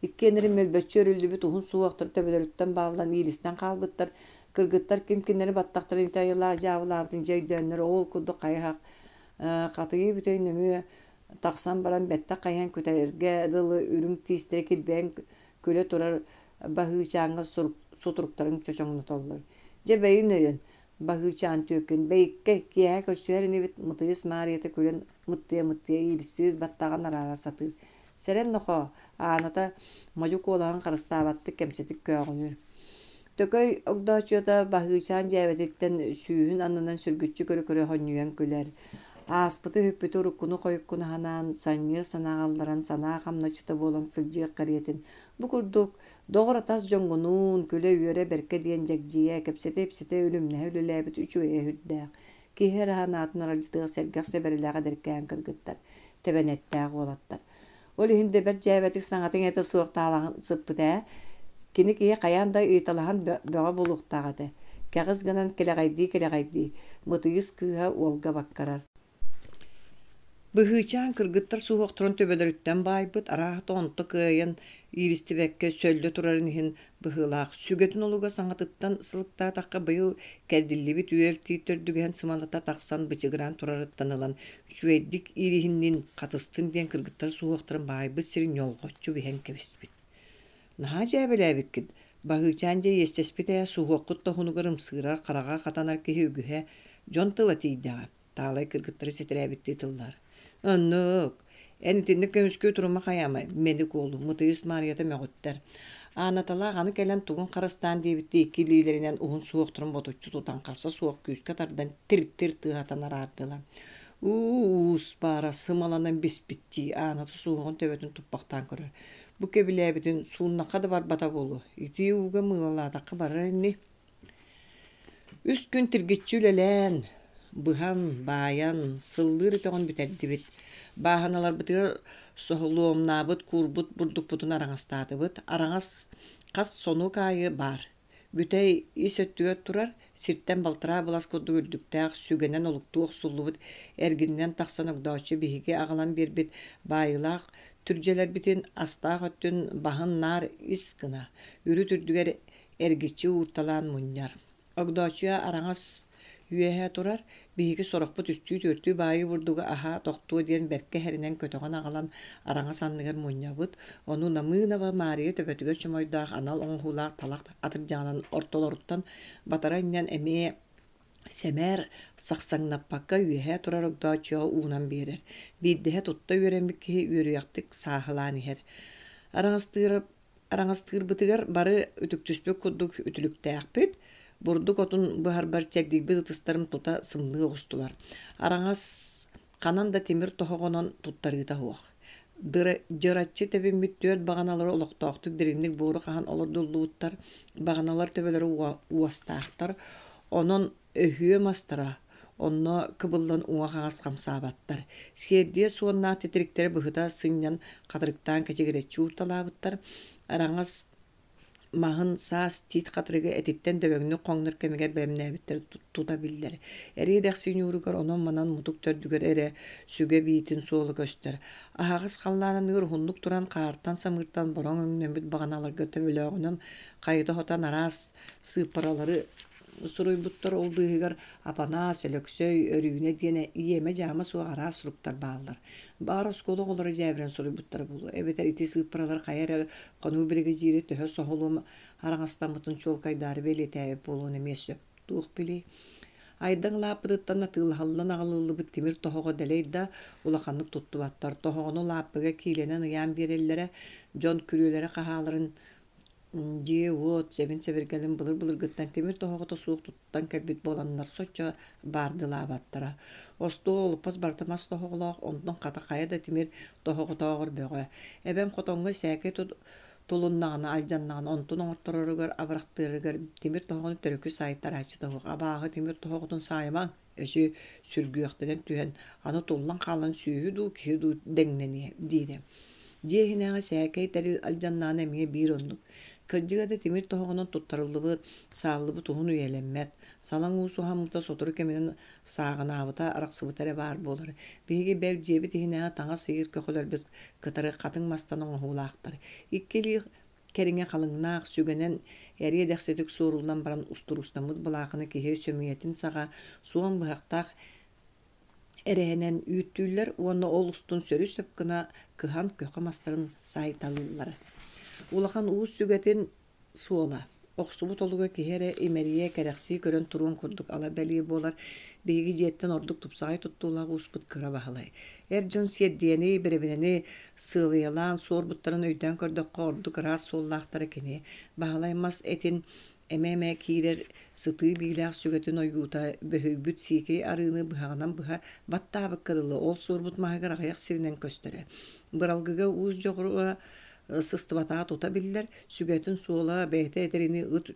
Иккиэннэрин мөлбөччү өрүллүбүт уһун суһуохтара төбөлөрүттэн бааллан иилистэн хаалбыттар. Кыргыттар ким кинилэри баттахтарын ити айылаах дьаабылаабытын дьэ өйдөөннөр оол курдук хайа-хах хатыйыы бүтэй нөҥүө тахсан баран бэттэх хайыһан күтэргэ дылы үрүҥ тиистэрэ килбэйэн күлэ турар Баһыычааҥҥа сутуруктарын чочоҥнотоллор. Дьэ бэйин өйөн, Баһыычаан түөкүн, бэйиккэ, киэһэ көрсүһэр инибит Мытыйыс Маарыйата күлэн мыттыйа-мыттыйа иилистибит баттаҕын араара сатыыр. Сэрэн нохоо, Ааната модьу куолаһын харыстаабаттык кэмчитик көөҕүнүүр. Төкөй Огдооччуйата Баһыычаан дьээбэтиттэн сүүһүн аннынан сүргүччү көрө-көрө сонньуйан күлэр. Ааспыты үһүппүтү уруккуну-хойуккуну санаан, санньыар санааҕа ылларан санаа хамначчыта буолан сылдьыах кэриэтин Бу курдук, доҕор-атас дьоҥҥунуун күлэ-үөрэ бэркэ диэн дьэгдьийэ, кэпсэтэ-ипсэтэ үлүмнэһэ үлэлээбит үчүгэйэ сүрдээх. Киһи эрэ санаатын аралдьытыах сэргэх сэбэрэлээх эдэркээн кыргыттар, тэбэнэттээх уолаттар. Ол иһин да бэрт дьээбэтик саҥата-иҥэтэ суох таалаҕын сыппыт ээ. Кини киһи хайаан да ыйыталаһан бөҕө буолуохтаах этэ. Кэҕис гынан кэлэҕэйдии-кэлэҕэйдии, Мытыйыс кыыһа уолга баккарар. Быһыычаан кыргыттар суһуохтарын төбөлөрүттэн баайбыт, арааһата онто кыайан иилистибэккэ сөллө турарын иһин быһыылаах, сүгэтин олуга саҥатыттан сылыктаатахха быйыл кэрдиллибит үөл тиит төрдүгэһин сымалата тахсан бычыгыраан турарыттан ылан үчүгэйдик иилиһиннин, хатыстын диэн кыргыттар суһуохтарын баайбыт сирин ньолҕоччу биһэн кэбиспит. Наһаа дьээбэлээбиккит, Баһыычаан дьэ иэстэспит ээ, суһуоххут да уһунугар ымсыырар, хараҕа хатанар киһи үгүһэ, дьон тыла тиийдэҕэ. Таалай кыргыттары сэтэрээбиттии тыллар. Оннук. Эн итинник көмүскүү турума хайаамай, мэник уолу, Мытыйыс Маарыйата мөҕүттэр. Аанаталаах аны кэлэн тугун харыстаан диэбиттии икки илиилэринэн уһун суһуохтарын ботуччу тутан харса суох күүскэ тардан тир-тир тыаһатан араардылар. Уус баара сымаланан биспиттии Ааната суһуоҕун төбөтүн туппахтаан көрөр. Бу кэбилээбитин сууннахха да барбата буолуо. Итии ууга мыылалаатахха барар ини. Үс күн тиргиччи үлэлээн, быһан, баайан, сыллыыр өтөҕүн бүтэрдибит. Бааһыналарбытыгар соһулуомнаабыт, куурбут бурдукпутун араҥастаатыбыт. Араҥас хас сонуок аайы баар. Бүтэй ис өттүгэр турар, сиртэн балтараа былас курдук үрдүктээх, сүгэнэн олуктуу охсуллубут эргининэн тахсан Огдооччу биһиги аҕалан биэрбит баайыылаах түрдьэлэрбитин астаах өттүн баһын наар ис гына, үрүт үрдүгэр эргиччи уурталаан мунньар. Огдооччуйа араҥас үөһэ турар, биһиги сорохпут үстүү-түөртүү баайыы бурдугу аһа тохтуо диэн бэркэ иһэринэн көтөҕөн аҕалан араҥас анныгар мунньабыт, ону Намыынова Маарыйа төбөтүгэр чомойдоох анал оҥоһуулаах талах атырдьаҕынан ортолоруттан батара анньан эмиэ сэмээр сахсаҥнаппакка үөһэ турар Огдооччуйаҕа уунан биэрэр. Биирдэһэ тутта үөрэммит киһи үөрүйэхтик сааһылаан иһэр. Араҥастыыр Араҥастыырбытыгар бары үтүктүспүт курдук үтүлүктээхпит, бурдук отун быһарбар чэрдийбит ытыстарым тута сымныы оҕустулар. Араҥас ханан да тимир тоһоҕонон туттарыыта суох. Дьыраччы тэбиммит түөрт баҕаналары олохтоохтук дириҥник буору хаһан олордуллубуттар, баҕаналар төбөлөрө уостаахтар, онон Өһүө мастара онно кыбыллан уҥа-хаҥас хамсаабаттар, сиэрдийэ суоннаах титириктэри быһыта сынньан хатырыктаан кэчигирэччи уурталаабыттар, араҥас маһын саас тиит хатырыгы этиттэн дөбөҥнүк хоҥнор кэмигэр бэлэмнээбиттэрэ тута биллэр. Эриэ-дэхси ньууругар онон-манан мутук төрдүгэр эрэ сүгэ биитин суола көстөр. Аһаҕас халлаан аныгар уһуннук туран хаартан-самыыртан бороҥ өҥнөммүт баҕаналарга төбөлөөҕүнэн хайыта сотон араас сыыппаралары суруйбуттар, ол быыһыгар Апанаас, Өлөксөй, Өрүүнэ диэн иэмэ-дьаама суох араас суруктар бааллар. Баҕар, оскуола оҕолоро дьээбэрэн суруйбуттара буолуо, эбэтэр ити сыыппаралар хайа эрэ хонуу биригэдьиирэ төһө соһулуом араҥастаммытын чуолкайдаары бэлиэтээбит буолуон эмиэ сөп. Туох билиэй. Айдаҥ лааппытыттан атыылаһыллан аҕалыллыбыт тимир тоһоҕо дэлэй да, улаханнык туттубаттар. Тоһоҕону лааппыга киилэнэн ыйаан биэрэллэрэ, дьон күрүөлэрэ хаһааларын Дьиэ-уот сэбин-сэбиргэлин былыр-былыргыттан тимир тоһоҕото суох туттан кэлбит буоланнар соччо баардылаабаттара. Остуол олоппос барыта мас тоһоҕолоох, онтон хата хайа да тимир тоһоҕотооҕор бөҕө. Эбэм хотоҥҥо сээкэй тулуннаҕына, алдьаннаҕына онтун оҥортороругар, абырахтыырыгар тимир тоһоҕону төрүкү саайтарааччыта суох. Абааһы тимир тоһоҕотун саайымаҥ, эчи сүргүөхтэнэн түһэн, аны туллан хаалан сүөһү дуу, киһи дуу дэҥнэниэ диирэ. Дьиэ иһинээҕи сээкэй тэрил алдьаннаҕына эмиэ биир оннук. Кырдьыга да тимир тоһоҕонон туттарыллыбыт, сааллыбыт уһун үйэлэммэт. Салаҥ уус уһаммыта сотору кэминэн сааҕынаабыта, арахсыбыта эрэ баар буолар. Биһиги бэл дьиэбит иһинээҕи таҥас ыйыыр көхөлөрбүт кытары хатыҥ мастан оҥоһуулаахтар. Икки илии кэриҥэ халыҥнаах, сүгэнэн эриэ дэхситик суоруллан баран устуруустаммыт былаахыны киһи сөмүйэтин саҕа суон быһахтаах эрэһэнэн үүттүүллэр уонна ол устун сөрү-сөп гына кыһан көхө мастарын саайталыыллар. Улахан уус сүгэтин суола охсубут олуга киһи эрэ имэрийэ, кэрэхсии көрөн туруон курдук ала бэлиэ буолар. Биһиги дьиэттэн ордук тупсаҕай туттуулаах ууспут Кыра Баһылай. Эр дьон сиэрдийэни, бэрэбинэни сыалыйалаан суорбуттарын өйдөөн көрдөххө, ордук ыраас суоллаахтара кини. Баһылай мас этин эмэ-эмэ киирэр сытыы биилээх сүгэтин ойуута бөһүйбүт сиикэй арыыны быһаҕынан быһа баттаабыкка дылы ол суорбут маһыгар аҕыйах сиринэн көстөрө. Быралгыга уус дьоҕура сыстыбатаҕа тута биллэр, сүгэтин суола бэйэтэ этэринии ыт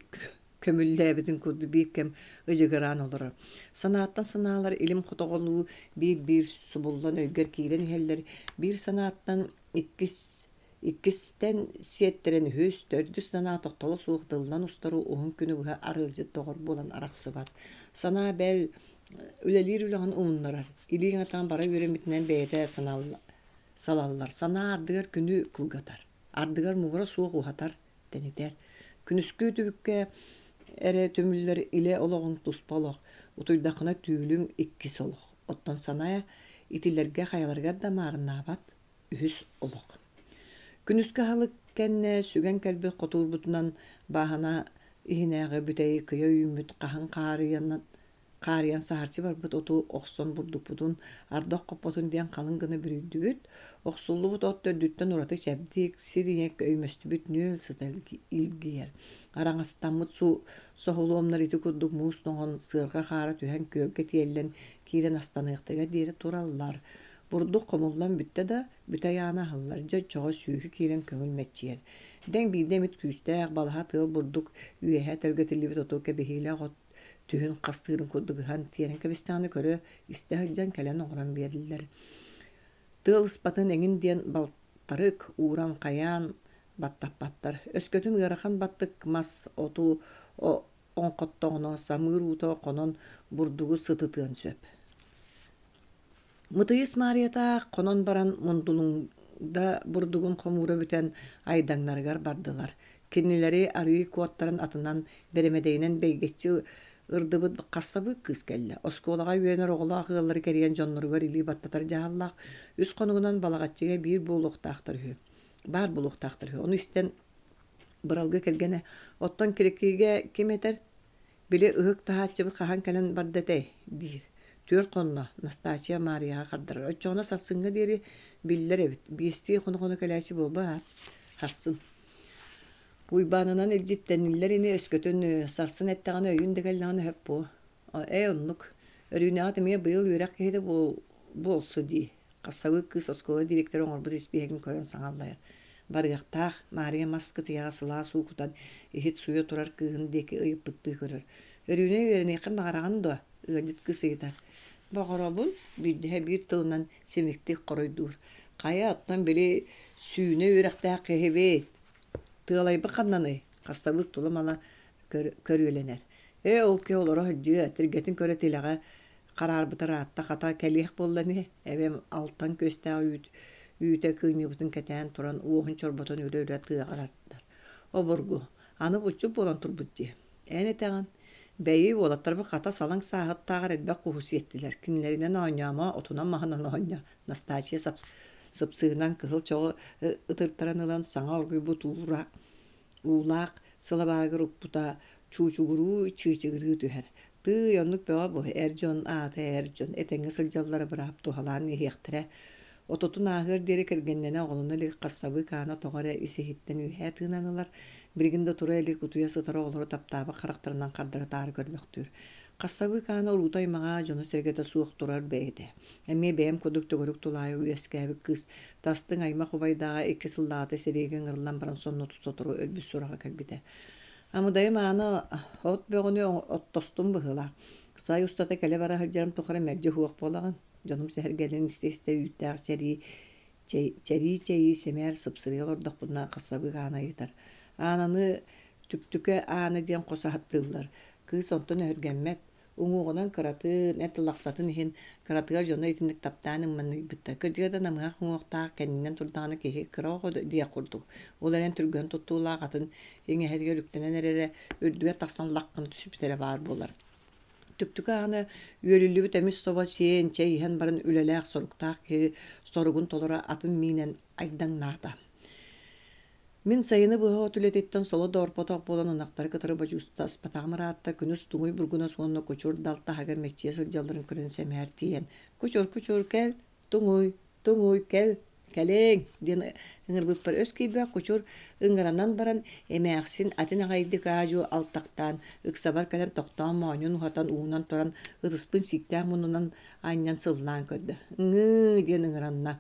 көмүллээбитин курдук биир кэм ыдьыгыраан олорор. Санааттан санаалар илим хотоҕолуу биир-биир субуллан өйгөр киирэн иһэллэр, биир санааттан иккис иккистэн сиэттэрэн үһүс, төрдүс санаа тохтоло суох тыллан устару уһун күнү быһа арыалдьыт доҕор буолан арахсыбат. Санаа бэл үлэлиир үлэҕин умуннарар, илииҥ атаҕын бара үөрэммитинэн бэйэтэ салаллар. Санаа ардыгар күнү кылгатар, ардыгар муҥура суох уһатар, тэнитэр. Күнүскү түбүккэ эрэ түмүллэр илэ олоҕуҥ туспа олох, утуйдаххына түүлүҥ иккис олох. Оттон санаа итилэргэ хайаларыгар да маарыннаабат үһүс олох. Күнүскү аһылык кэннэ сүгэн кэлбит хотуурбутунан бааһына иһинээҕи бүтэйи кыйа үүммүт хаһыҥ хаарыйан Хаарыйан саһарчы барбыт оту охсон бурдукпутун ардах хоппотун диэн халыҥ гына бүрүйдүбүт. Охсуллубут от төрдүттэн ураты чэбдик, сир ийэ өймөстүбүт нүөл сыта илгийэр. Араҥастаммыт соһулуомнар ити курдук муус тоҥон, сыарҕа хаара түһэн күөлгэ тиэллэн киирэн астаныахтарыгар диэри тураллар. Бурдук хомуллан бүттэ да, бүтэй аана аһыллар, дьэ оччоҕо сүүһү киирэн көҥүл мэччийэр. Дэҥ биирдэ эмит күүстээх балаһа тыал бурдук үөһэ тэлгэтиллибит оту кэбиһиилээх от түһүн хастыырын курдук ыһан тиэрэн кэбистэҕинэ көрө, истэ сылдьан кэлэн оҥорон биэрэллэр. Тыал ыспатын эҥин диэн балтарык ууран хайаан баттаппаттар. Өскөтүн ыарахан баттык мас оту оҥхоттоҕуна самыыр уута хонон бурдугу сытытыан сөп. Мытыйыс Маарыйатаах хонон баран Мундулуҥда бурдугун хомуура бүтэн Айдаҥнарыгар бардылар. Кинилэри арыы куоттаран атынан бэрэмэдэйинэн бэйгэччи ырдыбыт хассабыык кыыс кэллэ. Оскуолаҕа үөрэнэр оҕолоох ыаллары кэрийэн дьонноругар илии баттатар дьаһаллаах үс хонугунан Балаҕаччыга биир буолуохтаахтар үһү. Баар буолуохтаахтар үһү. Ону истэн Быралгы кэргэнэ «Оттон Кирикигэ ким этэр? Били ыһык таһааччыбыт хаһан кэлэн барда этэй?» диир. Түөрт хонно, Настааччыйа Маарыйаҕа хардарар. Оччоҕуна сарсыҥҥа диэри биллэр эбит, биэстии хоно-хоно кэлээччи буолбаат? Сарсын. Уйбаанынан илдьиттэниллэр ини өскөтүн сарсын эттэҕинэ өйүүн да кэллэҕинэ сөп буо. Ээ оннук. Өрүүнэҕит эмиэ быйыл үөрэх киһитэ буолсу дии. Хассабыык кыыс оскуола дириэктэрэ оҥорбут испииһэгин көрөн саҥа аллайар. Барыахтаах, Маарыйа мас кытыйаҕа сылаас уу кутан, иһит сууйа турар кыыһын диэки ыйыппыттыы көрөр. Өрүүнэ үөрэниэххин баҕараҕын дуо? ыалдьыт кыыс ыйытар. Баҕарабын, биирдэһэ биир тылынан симиктик хоруйдуур. Хайа, оттон били сүүнэ үөрэхтээх киһибит. Тыалайбыт ханнаный? Хассабыык тула-мала көрүөлэнэр. Ээ, ол киһи олоро сылдьыа, тиргэтин көрө тилэҕэ хараарбыта ыраатта, хата кэлиэх буолла ини, эбэм алтан күөстээх үүт үүтэ кыынньыбытын кэтээн туран уоһун чорботон үрэ-үрэ тыаҕа тардар. Обургу, аны булчут буолан турбут дии. Эн этэҕин, бэйи уолаттарбыт хата салаҥ сааһыттааҕар элбэх куһу сиэттилэр, кинилэринэн оонньоомо, отунан-маһынан оонньоо, Настааччыйа сыпсыынан кыһыл чоҕу ытыртаран ылан саҥа оргуйбут уура Уулаах сылабаарыгар укпута чуучугуруу, чыычыгырыы түһэр. Тыый, оннук бөҕө бу, эр дьон аата эр дьон, этэҥҥэ сылдьаллара быраап туһалаан иһиэхтэрэ. Отутун ааһыар диэри кэргэннэнэ оҕолоно илик хассабыык аана тоҕо эрэ ис-иһиттэн үөһээ тыынан ылар, билигин да тура илик утуйа сытар оҕолору таптаабыт харахтарынан хардары-таары көрбөхтүүр. Хассабыык аана уруута-аймаҕа, дьоно-сэргэтэ суох турар бэйэтэ. Эмиэ бэйэм курдук төгүрүк тулаайах үөскээбит кыыс тастыҥ аймах убайдааҕа икки сыллааҕыта сэриигэ ыҥырыллан баран сонно сотору өлбүт сураҕа кэлбитэ. Амыдайым аана от бөҕөнү оттостум быһыылаах. Сай устата кэлэ-бара сылдьарым тухары мэлдьи суох буолаҕын. Дьонум сэһэргэлэрин истэ-истэ үүттээх чэрии чэй, чэрии чэйи сэмээр сыпсырыйа олордохпуна хассабыык аана ыйытар. Аананы Түктүкэ Аана диэн хос ааттыыллар. Кыыс онтон өһүргэммэт, уҥуоҕунан кыратын, эт лахсатын иһин кыратыгар дьоно итинник таптаан ымманыйбыттар. Кырдьыга да намыһах уҥуохтаах, кэннинэн турдаҕына киһи кыра оҕо диэх курдук. Ол эрэн түргэн туттуулаах атын иҥэһэтигэр үктэнэн эрэрэ, үрдүгэр тахсан лах гына түспүтэ эрэ баар буолар. Түктүкэ ааны үөлүллүбүт эмис собо сиэн, чэй иһэн баран үлэлээх, соруктаах киһи соругун толоро атын миинэн айдаҥнаата. Мин сайыны быһа от үлэтиттэн соло да орпотох буолан ынахтары кытары бодьуустаспатаҕым ыраатта, күнүс туҥуй бургунас уонна кучур дал таһыгар мэччийэ сылдьалларын көрөн сэмээр тиийэн «Кучур, кучур, кэл, туҥуй, туҥуй, кэл, кэлиҥ» диэн ыҥырбыппар өс киирбэх кучур ыҥыранан баран эмээхсин атын аҕайдык аа-дьуо алтахтаан ыксабар кэлэн тохтоон моонньун уһатан уунан туран ытыспын сииктээх муннунан анньан сыллаан көрдө «Ҥыы» диэн ыҥыранна.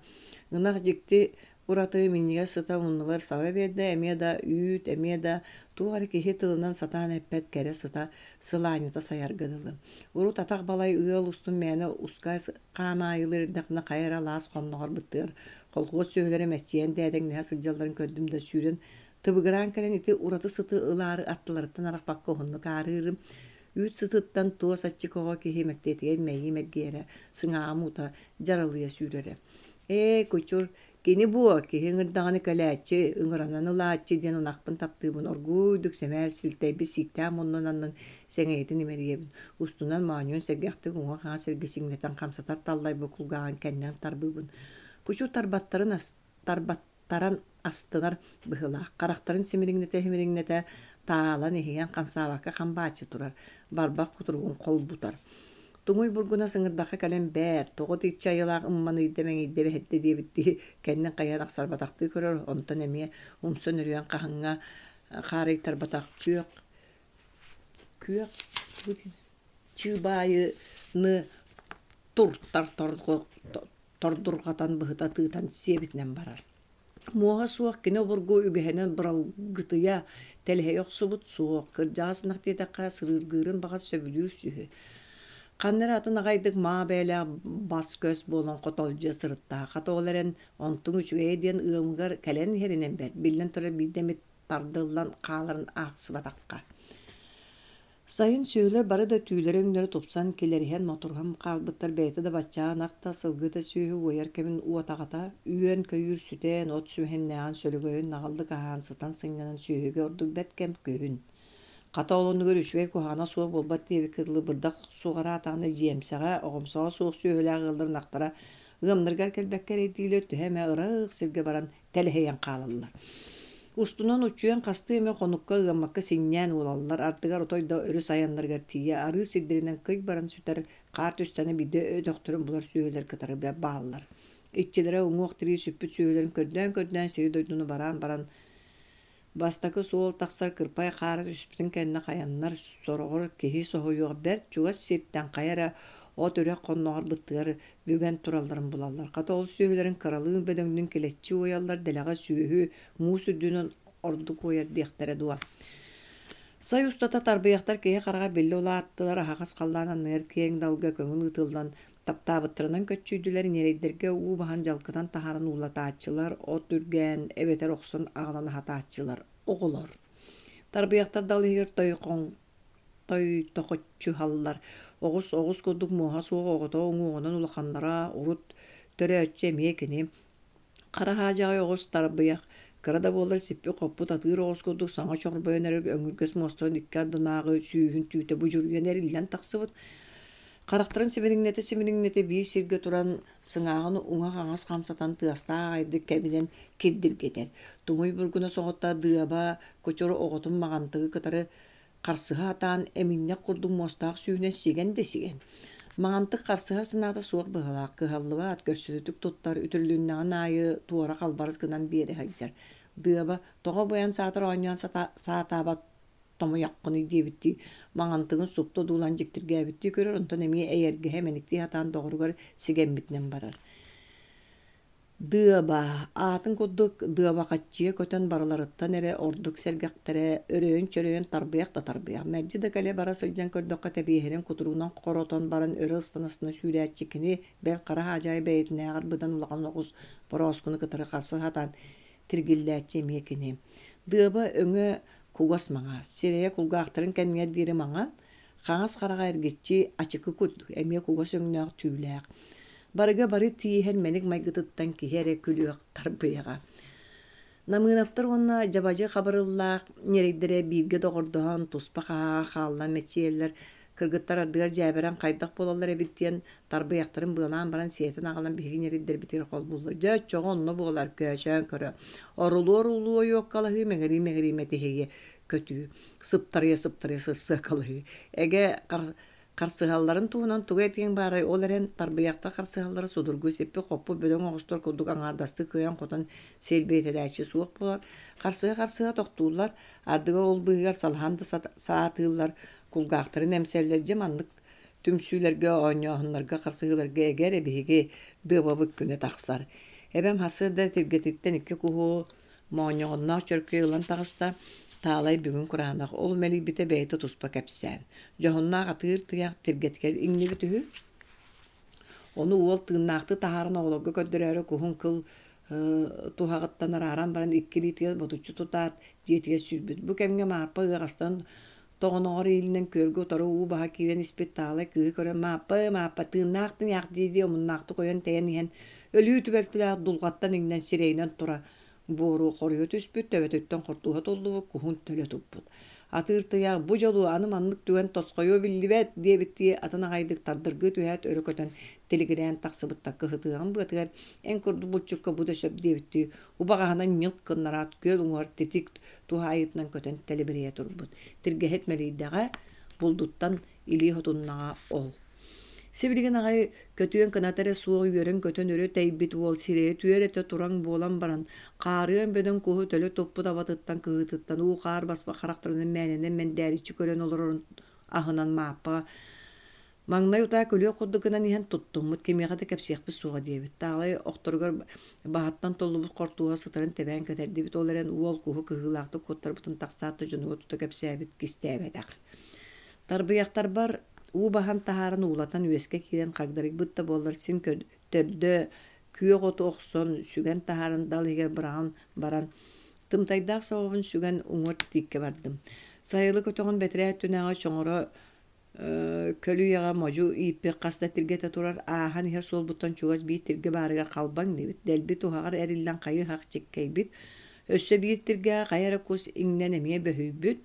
Ынах дьикти Ураты минньигэс сыта муннугар саба биэрдэ, эмиэ да үүт, эмиэ да туох эрэ киһи тылынан сатаан эппэт кэрэ сыта сылаанньыта сайарга дылы. Урут атах балай ыал устун мээнэ ускай хаамаайылыыр эрдэхпинэ хайа эрэ алаас хонноҕор быттыгар колхуос сүөһүлэрэ мэччийэн дээдэҥнэһэ сылдьалларын көрдүм да сүүрэн тыбыгыраан кэлэн ити ураты сыты ылаары аттыларыттан арахпакка уһуннук аарыырым. Үүт сытыттан туос аччык оҕо киһи мэктиэтигэр мэйиим эргийэрэ, сыҥааҕым уута дьаралыйа сүүрэрэ. Ээ, кучур, кини буо, киһи ыҥырдаҕына кэлээччи, ыҥыранан ылааччы диэн ынахпын таптыыбын, оргууйдук сэмээр силтэйбит сииктээх муннун аннын сэҥийэтин имэрийэбин, устунан моонньун сэргэхтик уҥа-хаҥас эргичиҥнэтэн хамсатар таллайбыт кулгааҕын кэннин тарбыыбын. Кучур тарбаттарын тарбаттаран астынар быһыылаах, харахтарын симириҥнэтэ-симириҥнэтэ таалан иһийэн хамсаабакка хам бааччы турар, барбах кутуругун холбутар. Туҥуй бургунас ыҥырдахха кэлэн бээр, тоҕо итиччэ айылаах ымманыйда-мэҥийдэ бэһирдэ диэбиттии кэннин хайыһан ахсарбатахтыы көрөр, онтон эмиэ умса нөрүйэн хаһыҥҥа хаарыйтарбатах күөх күөх чыыбаайыны туртар тордурҕатан быһыта тыытан сиэбитинэн барар. Муоһа суох кини обургу үгэһинэн быралгытыйа, тэлэһийэ охсубут суох, кырдьаҕас ынах диэтэххэ сырыыргыырын баҕас сөбүлүүр сүһү. Ханна эрэ атын аҕайдык маа бэйэлээх бас-көс буолан хотолдьуйа сырыттаҕа. Хата ол эрэн онтуҥ үчүгэйэ диэн ыамыгар кэлэн иһэринэн бэрт, биллэн турар биирдэ эмит тардыллан хааларын аахсыбатахха. Сайын сүөһүлэр бары да түүлэрэ-өҥнөрө тупсан, килэриһэн, мотуруһан хаалбыттар бэйэтэ да баччаан ах да, сылгы да сүөһү уойар кэмин уотаҕата, үөн-көйүүр сүтэн, от сүмэһиннээҕин сөлөгөйүн наҕыллык аһаан, сытан сынньанан сүөһүгэ ордук бэрт кэм күһүн. Хата ол оннугар үчүгэй куһаҕана суох буолбат диэбиккэ дылы бырдах суҕараатаҕына дьиэмсэҕэ, оҕомсоҕо суох сүөһүлээх ыаллар ынахтара ыамнарыгар кэлбэккэ эрэйдииллэр, төһө эмэ ыраах сиргэ баран тэлэһийэн хаалаллар. Устунан уччуйан хастыы эмэ хонукка ыаммакка синньээн уолаллар, ардыгар отой да өрүс айаннарыгар тиийэ арыы сирдэринэн кый баран сүтэр, хаар түстэни биирдэ өтөхтөрүн булар сүөһүлэр кытары бааллар. Иччилэрэ уҥуох-тирии сүппүт сүөһүлэрин көрдөөн-көрдөөн сири-дойдуну бараан баран Бастакы суол тахсар кырпай хаара түспүтүн кэннэ хайаннар, сороҕор киһи соһуйуох бэрт чугас сиртэн хайа эрэ от үрэх хонноҕор быттыгар бүгэн туралларын булаллар. Хата ол сүөһүлэрин кыралыын бөдөҥнүүн килэччи уойаллар, дэлэҕэ сүөһү муус үрдүнэн ордук уойар диэхтэрэ дуо. Сай устата тарбыйахтар киһи хараҕа биллэ улааттылар, аһаҕас халлаан анныгар киэҥ далга көҥүл ыытыллан Таптаабыттарынан көччүйдүлэр, ньирэйдэргэ уу баһан дьалкытан таһааран уулатааччылар, от үргээн эбэтэр охсон аҕалан аһатааччылар, оҕолор. Тарбыйахтар дал иһигэр тойтохоччуһаллар. Оҕус оҕус курдук муоһа суох оҕото уҥуоҕунан улаханнара, урут төрөөччү эмиэ кини. Хара хаадьаҕай оҕус тарбыйах, кыра да буоллар сиппит-хоппут атыыр оҕус курдук саҥа чорбойон эрэр өҥүргэс муостарын икки ардынааҕы сүүһүн түүтэ будьуруйан эриллэн тахсыбыт. Харахтарын симириҥнэтэ-симириҥнэтэ биир сиргэ туран, сыҥааҕын уҥа-хаҥас хамсатан тыастаах аҕайдык кэбинэн кирдиргэтэр. Туҥуй бургуна соҕотто дыаба кучур оҕотун маҕантыгы кытары Харсыһа сатаан эминньэх курдук муостаах сүүһүнэн сигэн да сигэн. Маҥантык харсыһар санаата суох быһыылаах, кыһаллыбат, көрсүтүтүк туттар, үтүрүлүннэҕин аайы туора халбарыс гынан биэрэ сылдьар. Дыаба, тоҕо быйан саатар оонньоон саатаабат томуйаххыный диэбиттии, маҥантыгын супту одуулаан дьиктиргээбиттии көрөр, онтон эмиэ эйэргэһэ мэниктии сатаан доҕоругар сигэммитинэн барар. Дыаба, аатын курдук дыабахаччыйа көтөн барыларыттан эрэ ордук сэргэхтэрэ, өрөйөн-чөрөйөн тарбыйах да тарбыйах, мэлдьи да кэлэ-бара сылдьан көрдөххө тэбиэһирэн кутуругунан хоротон баран өрө ыстана-ыстана сүүрээччи кини бэл хара хаадьаайы бэйэтинээҕэр быдан улахан оҕус борооскуну кытары харса сатаан тиргиллээччи эмиэ кини. Дыаба өҥө кугас маҥаас, сирэйэ кулгаахтарын кэннигэр диэри маҥан, хаҥас хараҕа эргиччи ачыкы курдук, эмиэ кугас өҥнөөх түүлээх. Барыга бары тииһэр мэник майгытыттан киһи эрэ күлүөх тарбыйаҕа. Намыынаптар уонна Дьабадьы Хабырыллаах ньирэйдэрэ бииргэ доҕордоһон, туспа хаһааҕа хааллан мэччийэллэр, кыргыттар ардыгар дьээбэрэн хайдах буолаллар эбит диэн тарбыйахтарын быалаан баран сиэтэн аҕалан биһиги ньирэйдэрбитигэр холбууллар. Дьэ, оччоҕо онно буолар, көөчөөн көрө. Орулуо-орулуо ойуоккалаһыы, мэҥирии-мэҥирии мэтиһийэ көтүү, сыптарыйа-сыптарыйа сырсыакалаһыы. Эгэ, Харсыһалларын туһунан тугу этиэҥ баарай, ол эрэн тарбыйахтар харсыһаллара судургу, сиппит-хоппут бөдөҥ оҕустар курдук аҥаардастыы кыайан-хотон силбиэтэлээччи суох буолар. Харсыһа-харсыһа тохтууллар, ардыгар ол быыһыгар салаһан да саатыыллар, кулгаахтарын эмсэллэр. Дьэ маннык түмсүүлэргэ, оонньооһуннарга, харсыһыыларга эгэ эрэ биһиги дыабабыт күнэ тахсар. Эбэм сарсыарда тиргэтиттэн икки куһу Моонньоҕонноох чөркөй ылан таҕыста, Таалай бүгүн кураанах, ол мэлийбитэ бэйэтэ туспа кэпсээн. Дьоһуннаах атыыр тыйаах тиргэтигэр иҥнибит үһү. Ону уол тыыннаахтыы таһааран оҕолорго көрдөрөөрү куһун кыл туһаҕыттан арааран баран икки илиитигэр ботуччу тутаат дьиэтигэр сүүрбүт. Бу кэмҥэ Маарпа ыаҕастан тоҕоноҕор иилинэн күөлгэ утары уу баһа киирэн испит Таалай кыыһы көрөн «Мааппа, Мааппа, тыыннаах тыҥаах» дии-дии омуннаахтык ойон-тэйэн иһэн өлүү түбэлтэлээх дулҕаттан иҥнэн сирэйинэн тура буору хоруйа түспүт, төбөтүттэн хортууһа туллубут, куһун төлө туппут. Атыыр тыйаах бу дьолу аны маннык түгэн тосхойуо биллибэт диэбиттии атын аҕайдык тардыргыы түһээт өрө көтөн тилигирээн тахсыбыт кыһытыаҕын быатыгар эн курдук булчукка бу да сөп диэбиттии убаҕаһынан ньылк гыннараат күөл уҥуор титик туһаайыытынан көтөн тэлибирэйэ турбут. Тиргэһит мэлийдэҕэ, булдуттан илии хотуннаҕа ол. Сибилигин аҕай көтүөн кыната эрэ суох үөрэн-көтөн өрө тэйбит уол сирэйэ түөрэтэ тураҥ буолан баран, хаарыан бөдөҥ куһу төлө туппут абатыттан кыһыытыттан уу-хаар баспах харахтарынан мээнэнэн мэндээриччи көрөн олорорун аһынан Мааппа Маҥнай утаа күлүөх курдук гынан иһэн туттуммут, кимиэхэ да кэпсиэхпит суоҕа диэбит. Таалай охторугар баһыттан толлубут хортууһа сытарын тэбээн кэтэрдибит, ол эрэн уол куһу кыһыылаахтык куоттарбытын тахсаат да дьонугар тута кэпсээбит, кистээбэтэх. Тарбыйахтарбар уу баһан таһааран уулатан үөскэ киирэн хагдарыйбыт да буоллар син төрдө күөх оту охсон, сүгэн таһааран дал иһигэр быраҕан баран тымтайдаах собобун сүгэн уҥуор тииккэ бардым. Сайылык өтөҕүн бэтэрээ өттүнээҕи чоҥоро Көлүйэҕэ модьу ииппит хас да тиргэтэ турар, ааһан иһэр суолбуттан чугас биир тиргэ баарыгар халбаҥ диэбит, дэлби туһаҕар эриллэн хайы-һах чиккэйбит, өссө биир тиргэҕэ хайа эрэ кус иҥнэн эмиэ бөһүйбүт,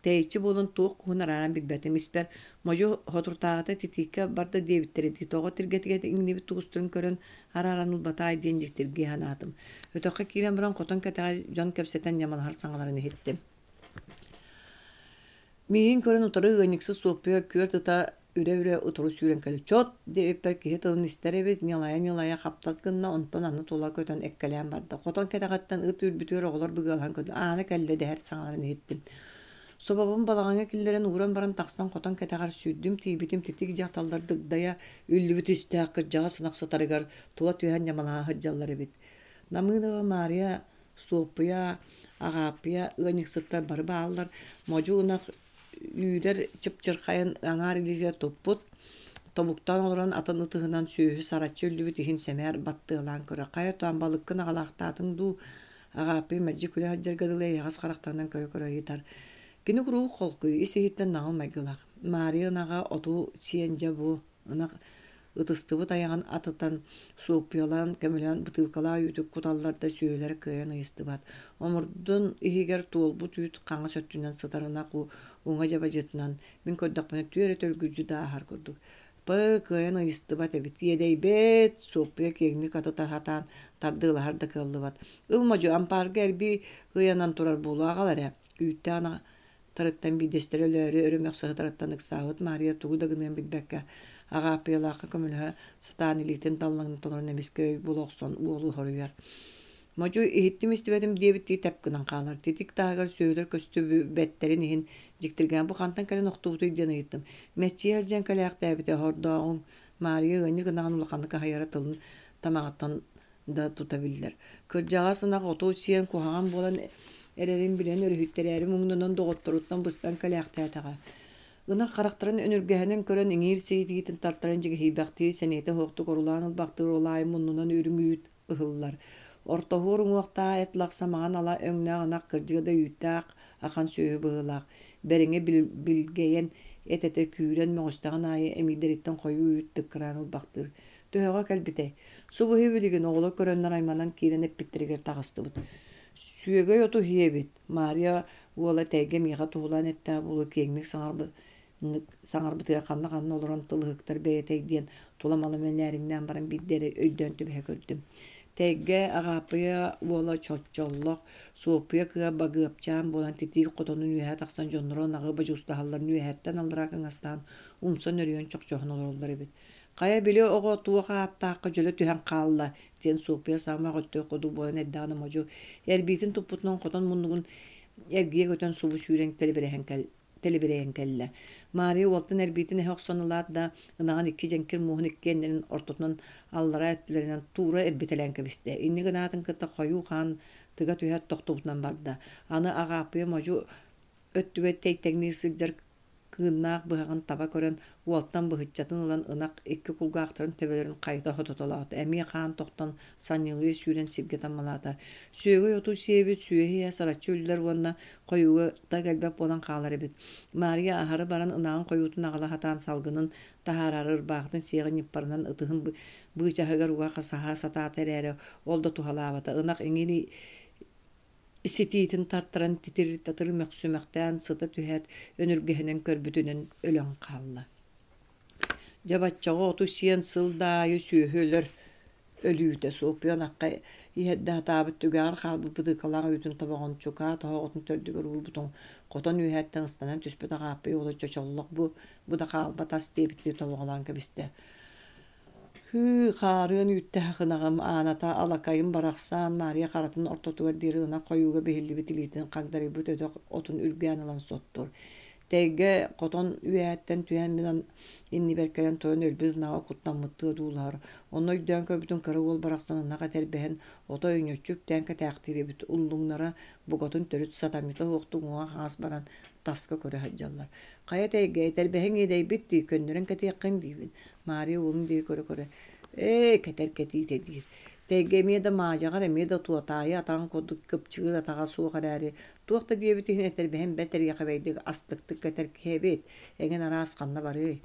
тэйиччи буолан туох куһун арааран билбэтим, испэр модьу соторутааҕыта титииккэ барда диэбиттэрэ дии, тоҕо тиргэтигэр иҥнибит тугустарын көрөн арааран ылбатаай диэн дьиктиргии санаатым. Өтөххө киирэн баран хотон кэтэҕэр дьон кэпсэтэн ньамалаһар саҥаларын иһиттим. Миигин көрөн утары ыанньыксыт Суоппуйа күөрт ыта үрэ-үрэ утары сүүрэн кэллэ. «Чот!» диэбиппэр киһи тылын истэр эбит, ньылайа-ньылайа хаптас гынна, онтон аны тула көтөн эккэлээн барда. Хотон кэтэҕиттэн ыт үүрбүтүгэр оҕолор быгыалаһан көрдө, аана кэллэ дэһэр саҥаларын иһиттим. Собобун балаҕаҥҥа киллэрэн ууран баран тахсан хотон кэтэҕэр сүүрдүм, тиийбитим титиик дьахталлар дыгдайа үллүбүт истээх кырдьаҕас ынах сытарыгар тула түһэн ньамалаһа сылдьаллар эбит. Намыынова Маарыйа Суоппуйа, Аҕааппыйа ыанньыксыттар бары бааллар, модьу ынах үүрэр чыпчырхайын аҥаар илиитигэр туппут, тобуктаан олорон атын ытыһынан сүөһү сараччы үллүбүт иһин сэмээр баттыалаан көрөр. Хайа тоон балыккын аҕалаахтаатыҥ дуу? Аҕааппыйа мэлдьи күлэ сылдьарга дылы эйэҕэс харахтарынан көрө-көрө ыйытар. Кини куруук холкуй, ис-иһиттэн наҕыл майгылаах. Маарыйа ынаҕа оту сиэн дьэ бу Ынах ытыстыбыт айаҕын атытан, суоппуйалаан, көмөлөөн бытыылкалаах үүтү куталлар да сүөһүлэрэ кыайан ыйыстыбат. Омурдун иһигэр туолбут үүт хаҥас өттүнэн сытар ынах уҥа дьабадьытынан, мин көрдөхпүнэ, түөрэ төргүдьү да ааһар курдук. Пыы, кыайан ыйыстыбат эбит, иэдэйбит, Суоппуйа киэҥник атыта сатаан тардыалаһар да кыаллыбат. Ыл модьу, ампаарга эрбии ыйанан турар буолуо, аҕал эрэ, үүттээх ынах тарыттан биирдэстэрэ өлөөрү өрө мөхсө сытарыттан ыксаабыт Маарыйа тугу да гыныан билбэккэ, Аҕааппыйалаахха көмөлөһө сатаан илиитин таллаҥната олорон эмискэ өй була охсон уолу хоруйар. Модьу иһиттим-истибэтим диэбиттии тэп гынан хаалар. Титик таһыгар сүөһүлэр көстүбэттэрин иһин дьиктиргээн бу хантан кэлэн охтубутуй диэн ыйыттым. Мэччийэ сылдьан кэлээхтээбитэ хордооҕуҥ Маарыйа ыанньык ынаҕын улаханнык аһыйара тылын тамаҕыттан да тута биллэр. Кырдьаҕас ынах оту сиэн куһаҕан буолан эрэрин билэн өрүһүйтэрээри муҥнанан доҕотторуттан быстан кэлээхтээтэҕэ. Ынах харахтарын өнүргэһинэн көрөн иҥиир сиитиитин тартаран дьигиһийбэхтии сэниэтэ суохтук орулаан ылбахтыыр ол аайы муннунан үрүҥ үүт ыһыллар. Ортоһуор уҥуохтаах эт лахса маҥан ала өҥнөөх ынах кырдьыга да үүттээх ахан сүөһү быһыылаах, бэриҥэ билгэйэн, эт-этэ күүрэн мөҕүстэҕин аайы эмиийдэриттэн хойуу үүт тыккыраан ылбахтыыр. Төһөҕө кэлбитэй? Субу билигин оҕолор көрөннөр айманан киирэн эппиттэригэр таҕыстыбыт. Сүөгэй оту иһиэбит, Маарыйа уола Тэйгэ миэхэ туһулаан эттээх буолуо киэҥник саҥарбытыгар ханна-ханна олорон тыл ыһыктар бэйэтэй диэн тула-мала мэлээриҥнээн баран биирдэ эрэ өйдөөн түбэһэ көрдүм. Тэйгэ Аҕааппыйа уола Чоччоллох, Суоппуйа кыа Багыапчаан буолан титиик хотонун үөһэ тахсан дьонноро ынаҕы бодьуустаһалларын үөһэттэн аллараа кыҥастаан умса нөрүйэн чохчоһон олороллор эбит. Хайа били оҕо туох ааттаахха дьөлө түһэн хаалла диэн Суоппуйа саамай өттөөх курдук буолан эрдэҕинэ модьу эрбиитин туппутунан хотон муннугун эргийэ көтөн субу сүүрэн тэлибирэһэн тэлибирэйэн кэллэ. Маарыйа уолтан эрбиитин эһэ охсон ылаат да, ынаҕын икки дьэҥкир муоһун иккиэннэрин ортотунан аллараа өттүлэринэн туура эрбитэлээн кэбистэ. Инньэ гынаатын кытта хойуу хаан тыга түһээт тохтубутунан барда. Аны Аҕааппыйа модьу өттүгэр тэйтэҥнии сылдьар кыыннаах быһаҕын таба көрөн, уолтан быһыччатын ылан ынах икки кулгаахтарын төбөлөрүн хайыта сототолоото. Эмиэ хаан тохтон, санньылыы сүүрэн сиргэ таммалаата. Сүөгэй оту сиэбит сүөһү иһэ сараччы үллэр уонна хойууга да кэлбэт буолан хаалар эбит. Маарыйа аһары баран ынаҕын хойуутун аҕала сатаан салгынын таһаараары ырбаахытын сиэҕин ньыппарынан ытыһын быычаһыгар уга хасаһа сатаата эрээри, ол да туһалаабата. Ынах иҥин ситиитин тартаран титир-татыр мөхсүмэхтээн сыта түһээт, өнүргэһинэн көрбүтүнэн өлөн хаалла. Дьэ баччаҕа оту сиэн сыл да аайы сүөһү өлөр өлүүтэ Суоппуйа ынахха иһэрдэ сатаабыт түгэҕэр хаалбыт бытыыкалаах үүтүн тобоҕун чукаа тоһоҕотун төрдүгэр уурбутун хотон үөһэттэн ыстанан түспүт Аҕааппый уола Чочоллох бу бу да хаалбат ас диэбиттии тобоҕолоон кэбистэ. Һыы, хаарыан үүттээх ынаҕым Ааната алакайым барахсан Маарыйа харатын ортотугар диэри ынах хойууга биһиллибит илиитин хагдарыйбыт өтөх отун үргээн ылан соттор. Тэйгэ хотон үөһэттэн түһэн мин иннибэр кэлэн туран өлбүт ынаҕы куттаммыттыы одуулаһар. Онно өйдөөн көрбүтүм кыра уол барахсан ынах этэрбэһин ото өйнөччү үктээн кэтээхтиир эбит. Уллуҥнара букатын төрүт сатамньыта суохтук уҥа-хаҥас баран таска көрө сылдьаллар. Хайа тэйгэ этэрбэһиҥ иэдэйбит дии, көннөрөн кэтиэххин диибин. Маарыйа уолун диэки көрө-көрө «Ээ, кэтэр кэтиитэ» диир. Тэйгэ эмиэ да маадьаҕар, эмиэ да туотаайы атаҕын курдук кыпчыгыр атаҕа суох эрээри, туох да диэбит иһин этэрбэһин бэрт эриэхэбэйдик астыктык кэтэр киһи эбит, эҥин араас ханна барыай.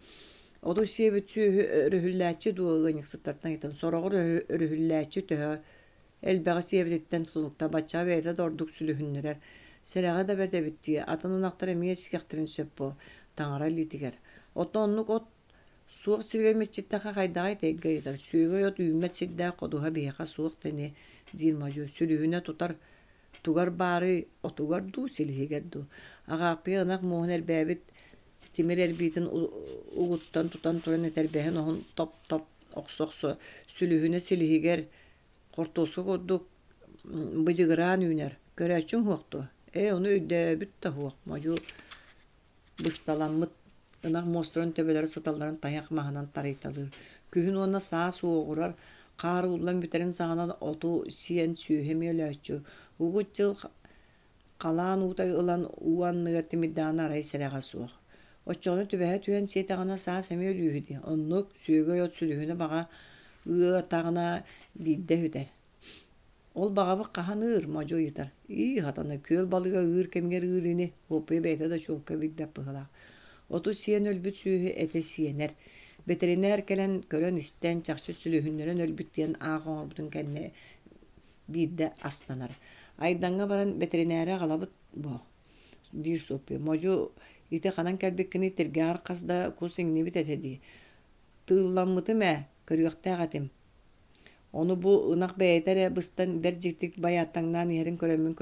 Оту сиэбит сүөһү өрүһүллээччи дуо ыанньыксыттартан ыйытан, сороҕор өрүһүллээччи төһө элбэҕи сиэбититтэн тутулукта баччаҕа бэйэтэ да ордук сүлүһүннэрэр. Сэрэҕэ да бэрт эбит дии, атын ынахтар эмиэ сиэхтэрин сөп буо, таҥара илиитигэр. Оттон оннук от Суох сиригэр мэччиттэххэ хайдаҕай тэйгэ ыйытар, сүөгэй от үүммэт сирдээх ходуһа биһиэхэ суох да ини диир модьу, сүлүһүнэ тутар тугар баарый, отугар дуу, силиһигэр дуу. Аҕааппыйа ынах муоһун эрбээбит тимир эрбиитин угуттан тутан туран этэрбэһин оһун топ-топ охсо-охсо сүлүһүнэ силиһигэр хортуоска курдук быдьыгыраан үүнэр. Көрөөччүҥ суох дуо? Ээ, ону өйдөөбүт да суох, модьу Бысталаммыт ынах муостарын төбөлөрө сыталларын тайах маһынан тарыйталыыр. Күһүн уонна саас уоҕурар, хаар ууллан бүтэрин саҕана оту сиэн сүөһү эмиэ өлөөччү. Угут дьыл халаан уута ылан уу анныгар тимирдэҕинэ арай сэрэҕэ суох. Оччоҕуна түбэһэ түһэн сиэтэҕинэ саас эмиэ өлүүһү дии. Оннук сүөгэй от сүлүһүнэ баҕа ыатаҕына биирдэ сүтэр. Ол баҕабыт хаһан ыыр, модьу ыйытар. Ии, хатана, күөл балыга ыыр кэмигэр ыыр ини, Уоппуйа бэйэтэ да чуолкай билбэт быһыылаах. Оту сиэн өлбүт сүөһү этэ сиэнэр. Бэтэринээр кэлэн көрөн-истэн, чахчы сүлүһүннэрэн өлбүт диэн аах оҥорбутун кэннэ биирдэ астанар. Айдаҥҥа баран бэтэринээри аҕалабыт бо, диир Суоппуйа. Модьу ити ханан кэлбиккиний тиргэҕэр хас да кус иҥнибит этэ дии. Тыылламмытым ээ, көрүөхтээх этим. Ону бу ынах бэйэтэ эрэ быстан бэрт дьиктик байааттаҥнаан иһэрин көрөммүн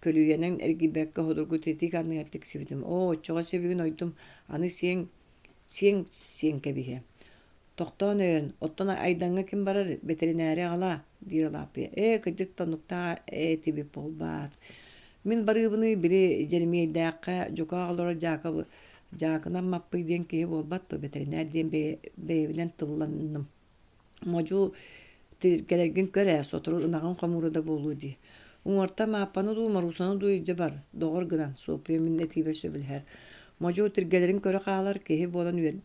көлүйэнэн эргийбэккэ судургу титиик анныгар тиксибитим. Оо, оччоҕо сибилигин ойдум, аны сиэҥ сиэҥ сиэҥ кэбиһиэ. Тохтоон өйөн, оттон Айдаҥҥа ким барар, бэтэринээри аҕалаа, диир Алааппыйа. Ээ, кырдьык да оннуктаах этибит буолбаат. Мин барыыбыный били Дьэримиэйдээххэ дьукаах олорор Дьаакабы Дьаакынан Маппый диэн киһи буолбат дуо, бэтэринээр диэн бэйэбинэн тылланным. Модьу тиргэлэргин көр ээ, сотору ынаҕыҥ хомуура да буолуо дии. Уҥуортан Мааппаны дуу, Моруусаны дуу илдьэ бар, доҕор гынан, Суоппуйа мин этиибэр сөбүлэһэр. Модьу тиргэлэрин көрө хаалар киһи буолан үөр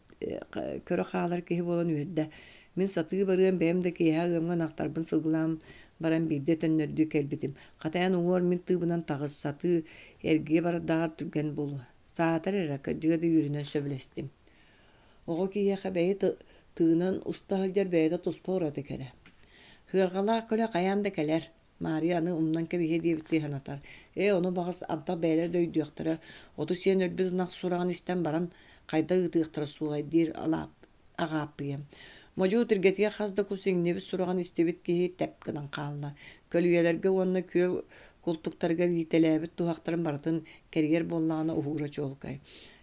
көрө хаалар киһи буолан үөрдэ. Мин сатыы барыам, бэйэм да киэһэ ыамҥа ынахтарбын сылгылаан баран биирдэ төннөрдүү кэлбитим. Хата эн уҥуор мин тыыбынан таҕыс, сатыы эргийэ барардааҕар түргэн буолуо. Саатар эрэ, кырдьыга да үөрүнэн сөбүлэстим. Оҕо киһиэхэ бэйи тыынан уста сылдьар бэйэтэ туспа ураты кэрэ. Сыарҕалаах көлө хайаан да кэлэр, Маарыйа аны умнан кэбиһиэ диэбиттии санатар. Ээ, ону баҕас антах бэйэлэрэ да өйдүөхтэрэ, оту сиэн өлбүт ынах сураҕын истэн баран, хайдах ыытыахтара суоҕай диир Аҕааппыйа. Модьу тиргэтигэр хас да кус иҥнибит сураҕын истибит киһи тэп гынан хаалла. Көлүйэлэргэ уонна күөл култуктарыгар иитэлээбит туһахтарын барытын кэрийэр буоллаҕына уһуура чуолкай.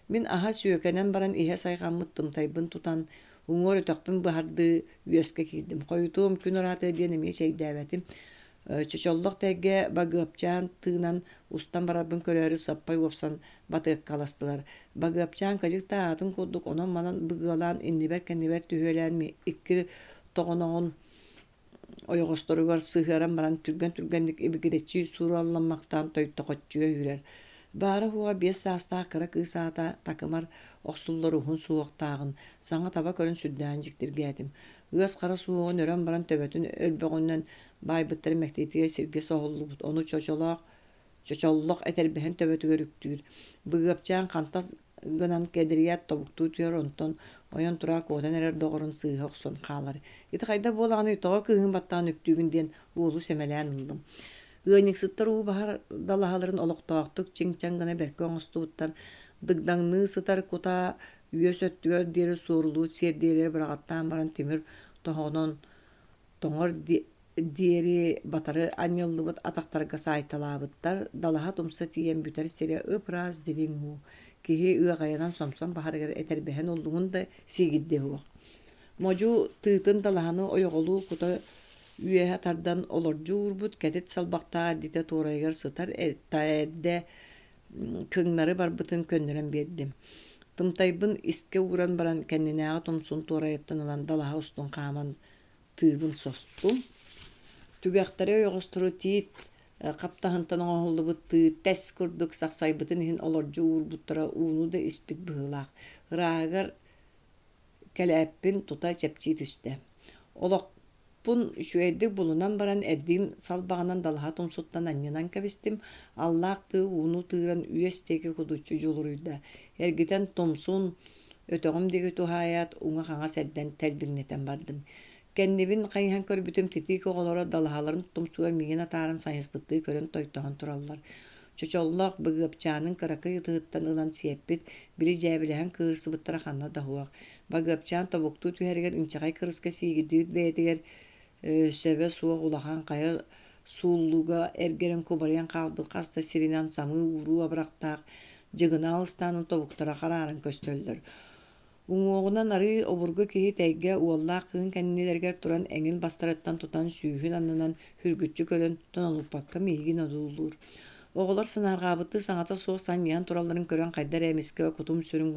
Мин аһа сүөкэнэн баран иһэ сайҕаммыт тымтайбын тутан, уҥуор өтөхпүн быһардыы үөскэ киирдим. Хойутуом күн ыраатыа диэн эмиэ чэйдээбэтим. Чочоллох тэйгэ Багыапчаан тыынан устан барарбын көрөөрү саппай уопсан батыаккаластылар. Багыапчаан кыдьык да аатын курдук онон-манан быгыалаан иннибэр-кэннибэр түһүөлээн икки тоҕоноҕун ойоҕосторугар сыһыаран баран түргэн-түргэнник ибигирэччи сууралламмахтаан тойтохоччуйа үүрэр. Баара-суоҕа 5 саастаах кыра кыыс аата такымар охсуллар уһун суһуохтааҕын саҥа таба көрөн сүрдээҕин дьиктиргээтим. Ыас хара суһуоҕун өрөн баран төбөтүн өрбөҕүнэн баайбыттарын мэктиэтигэр сиргэ соһуллубут, ону чочолоох чочоллох этэрбэһин төбөтүгэр үктүүр. Быгыапчаан хантас гынан кэдэрийээт тобуктуу түһэр, онтон ойон тура куотан эрэр доҕорун сыыһа охсон хаалар. Ити хайдах буолаҕыный, тоҕо кыыһын баттаҕын үктүүгүн диэн уолу сэмэлээн ыллым. Ыанньыксыттар уу баһар далаһаларын олохтоохтук чиҥ-чаҥ гына бэркэ оҥостубуттар. Дыгдаҥныы сытар кутаа үөс өттүгэр диэри суорулуу сиэрдийэлэри быраҕаттаан баран тимир тоһоҕонон тоҥор диэри батары анньыллыбыт атахтарга саайталаабыттар, далаһа тумса тиийэн бүтэр сирэ ып-ыраас дириҥ уу, киһи ыаҕайанан сомсон баһарыгар этэрбэһин уллуҥун да сиигирдиэ суох. Модьу тыытын далаһаны ойоҕолуу кута үөһэ тардан олордьу уурбут кэтит салбахтаах эрдитэ туорайыгар сытар эрдэ кыҥнары барбытын көннөрөн биэрдим. Тымтайбын искэ ууран баран кэннинээҕи тумсун туорайыттан ылан далаһа устун хааман тыыбын состум. Түгэхтэри ойоҕостору тиит хаптаһынтан оҥоһуллубут тыы тэс курдук сахсайбытын иһин олордьу уурбуттара ууну да испит быһыылаах. Ырааһыгар кэлээппин тута чэпчии түстэ. Олохпун үчүгэйдик булунан баран эрдиим салбаҕынан далаһа тумсуттан анньынан кэбистим. Аллаах тыы ууну тыыран үөс диэки кудуччу дьулуруйда. Эргитэн тумсун Өтөҕүм диэки туһаайаат, уҥа-хаҥас эрдэн тэлбиҥнэтэн бардым. Кэннибин хайыһан көрбүтүм, титиик оҕолоро далаһаларын тумсугар миигин атааран сайыспыттыы көрөн тойтоһон тураллар. Чочоллоох Быгыапчаанын кыракый ытыһыттан ылан сиэппит, били дьээбэлэһэн кыыһырсыбыттара ханна да суох. Багыапчаан тобуктуу түһэригэр инчэҕэй кырыска сиигирдибит бэйэтигэр сөбө суох улахан хайа сууллууга эргэрэн кубарыйан хаалбыт хас да сиринэн самыы ууруу абырахтаах дьыгынаал ыстаанын тобуктара харааран көстөллөр. Уҥуоҕунан арыы обургу киһи тэйгэ уоллаах кыыһын кэннилэригэр туран эҥин бастарыттан тутан сүүһүн аннынан үргүччү көрөн тонолуппакка миигин одуулуур. Оҕолор санаарҕаабыттыы саҥата суох санньыйан туралларын көрөн хайда эрэ эмискэ кутум-сүрүм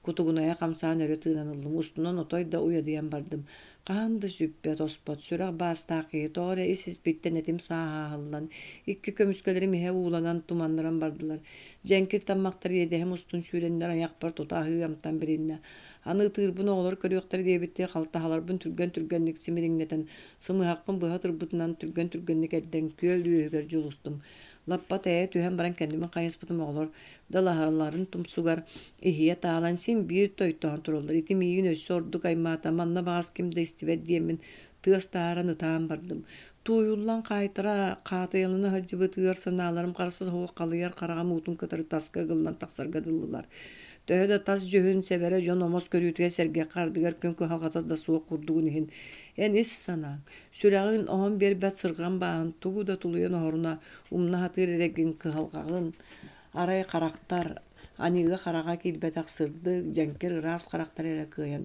кутугунайа хамсаан өрө тыынан ыллым, устунан отой да уйадыйан бардым. Хаһан да сүппэт-оспот, сүрэх баастаах киһи тоҕо эрэ ис-испиттэн этим сааһаһыллан, икки көмүскэлэрим иһэ ууланан, туманныран бардылар. Дьэҥкир таммахтар иэдэһим устун сүүрэннэр айахпар тута аһыы амтан билиннэ. Аны ытыырбын оҕолор көрүөхтэрэ диэбиттии халтаһаларбын түргэн-түргэнник симириҥнэтэн, сымыһахпын быһа ытырбытынан түргэн-түргэнник эрдэн күөл үөһүгэр дьулустум. Лаппа тэйэ түһэн баран кэннибин хайыспытым оҕолор далаһаларын тумсугар иһийэ таалан син биир тойтоон тураллар. Ити миигин өссө ордук аймаата, манна баҕас ким да истибэт диэммин тыас таһааран ытаан бардым. Тууйуллан хаайтара, хаатыйалана сылдьыбыт ыар санааларым харса суох халыйар хараҕым уутун кытары таска ыгыллан тахсарга дылылар. Төһө да тас дьүһүн сэбэрэ дьон омос көрүүтүгэр сэргэххэ ардыгар күн кыһалҕата да суох курдугун иһин, эн ис санааҥ, сүрэҕин оһон биэрбэт сырҕан бааһын тугу да тулуйан оһоруна умна сатыыр эрэйгин кыһалҕаҕын Арай харахтар, аныгы хараҕа киирбэтэх сырдык, дьэҥкир ыраас харахтар эрэ кыайан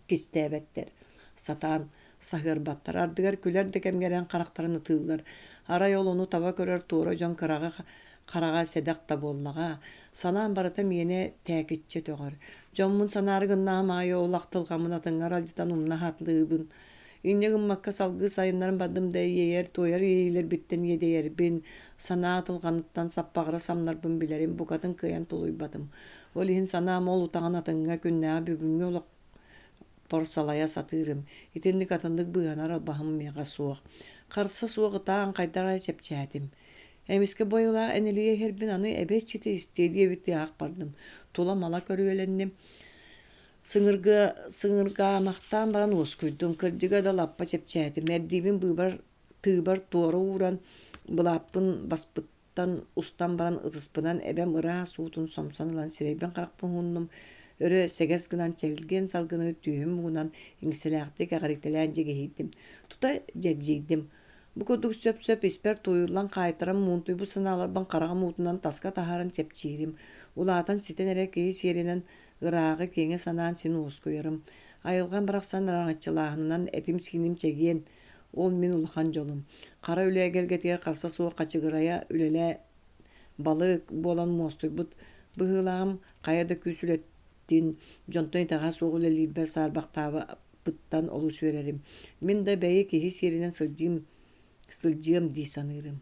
кистээбэттэр, сатаан саһыарбаттар. Ардыгар күлэр да кэмҥэ эрэн харахтарын ытыыллар. Арай ол ону таба көрөр туора дьон кыраҕы хараҕа сэдэх да буоллаҕа. Санаам барыта миэнэ тээкиччэ өтөҕөр. Дьоммун санаары гыннаҕым аайы ол ахтылҕаммын атыҥҥа аралдьытан умна сатыыбын. Инньэ гыммакка салгыы сайыннаран бардым да иэйэр-туойар иэйиилэрбиттэн иэдэйэрбин, санаа ытылҕаныттан саппаҕыра самнарбын билэрим букатын кыайан тулуйбатым. Ол иһин санаам ол утаҕын атыҥҥа күннээҕи бүгүҥҥү олохпор салайа сатыырым. Итинник атыннык быыһанар албаһым миэхэ суох. Харса суох ытаан хайдах эрэ чэпчээтим. Эмискэ бу айылаах энэлийэ иһэрбин аны эбэ иччитэ истиэ диэбиттии аах бардым. Тула-мала көрүөлэнним. Сыҥыргаамахтаан баран уоскуйдум. Кырдьыга да лаппа чэпчээтим. Эрдиибин быыбар тыыбар туора ууран, былааппын баспыттан устан баран ытыспынан эбэм ыраас уутун сомсон ылан сирэйбин-харахпын уһуннум, өрө сэгэс гынан чэлгиэн салгыны түөһүм муҥунан иҥсэлээхтик эҕирийтэлээн дьигиһийдим. Тута дьэгдьийдим. Бу курдук сөп-сөп испэр тууйуллан хаайтаран муунтуйбут санааларбын хараҕым уутунан таска таһааран чэпчиирим. Улаатан ситэн эрэ киһи сиэринэн ырааҕы киэҥи санаан син уоскуйарым. Айылҕам барахсан араҥаччылааһынынан этим-сииним чэгиэн, ол мин улахан дьолум. Хара үлэ эгэлгэтигэр харса суох хачыгырайа үлэлээ балык буолан муостуйбут быһыылааҕым, хайа да күүс үлэтин дьонтон итэҕэһэ суох үлэлиирбэр саарбахтаабыппыттан олус үөрэрим. Мин да бэйи киһи сиэринэн сылдьыым, сылдьыам дии саныырым.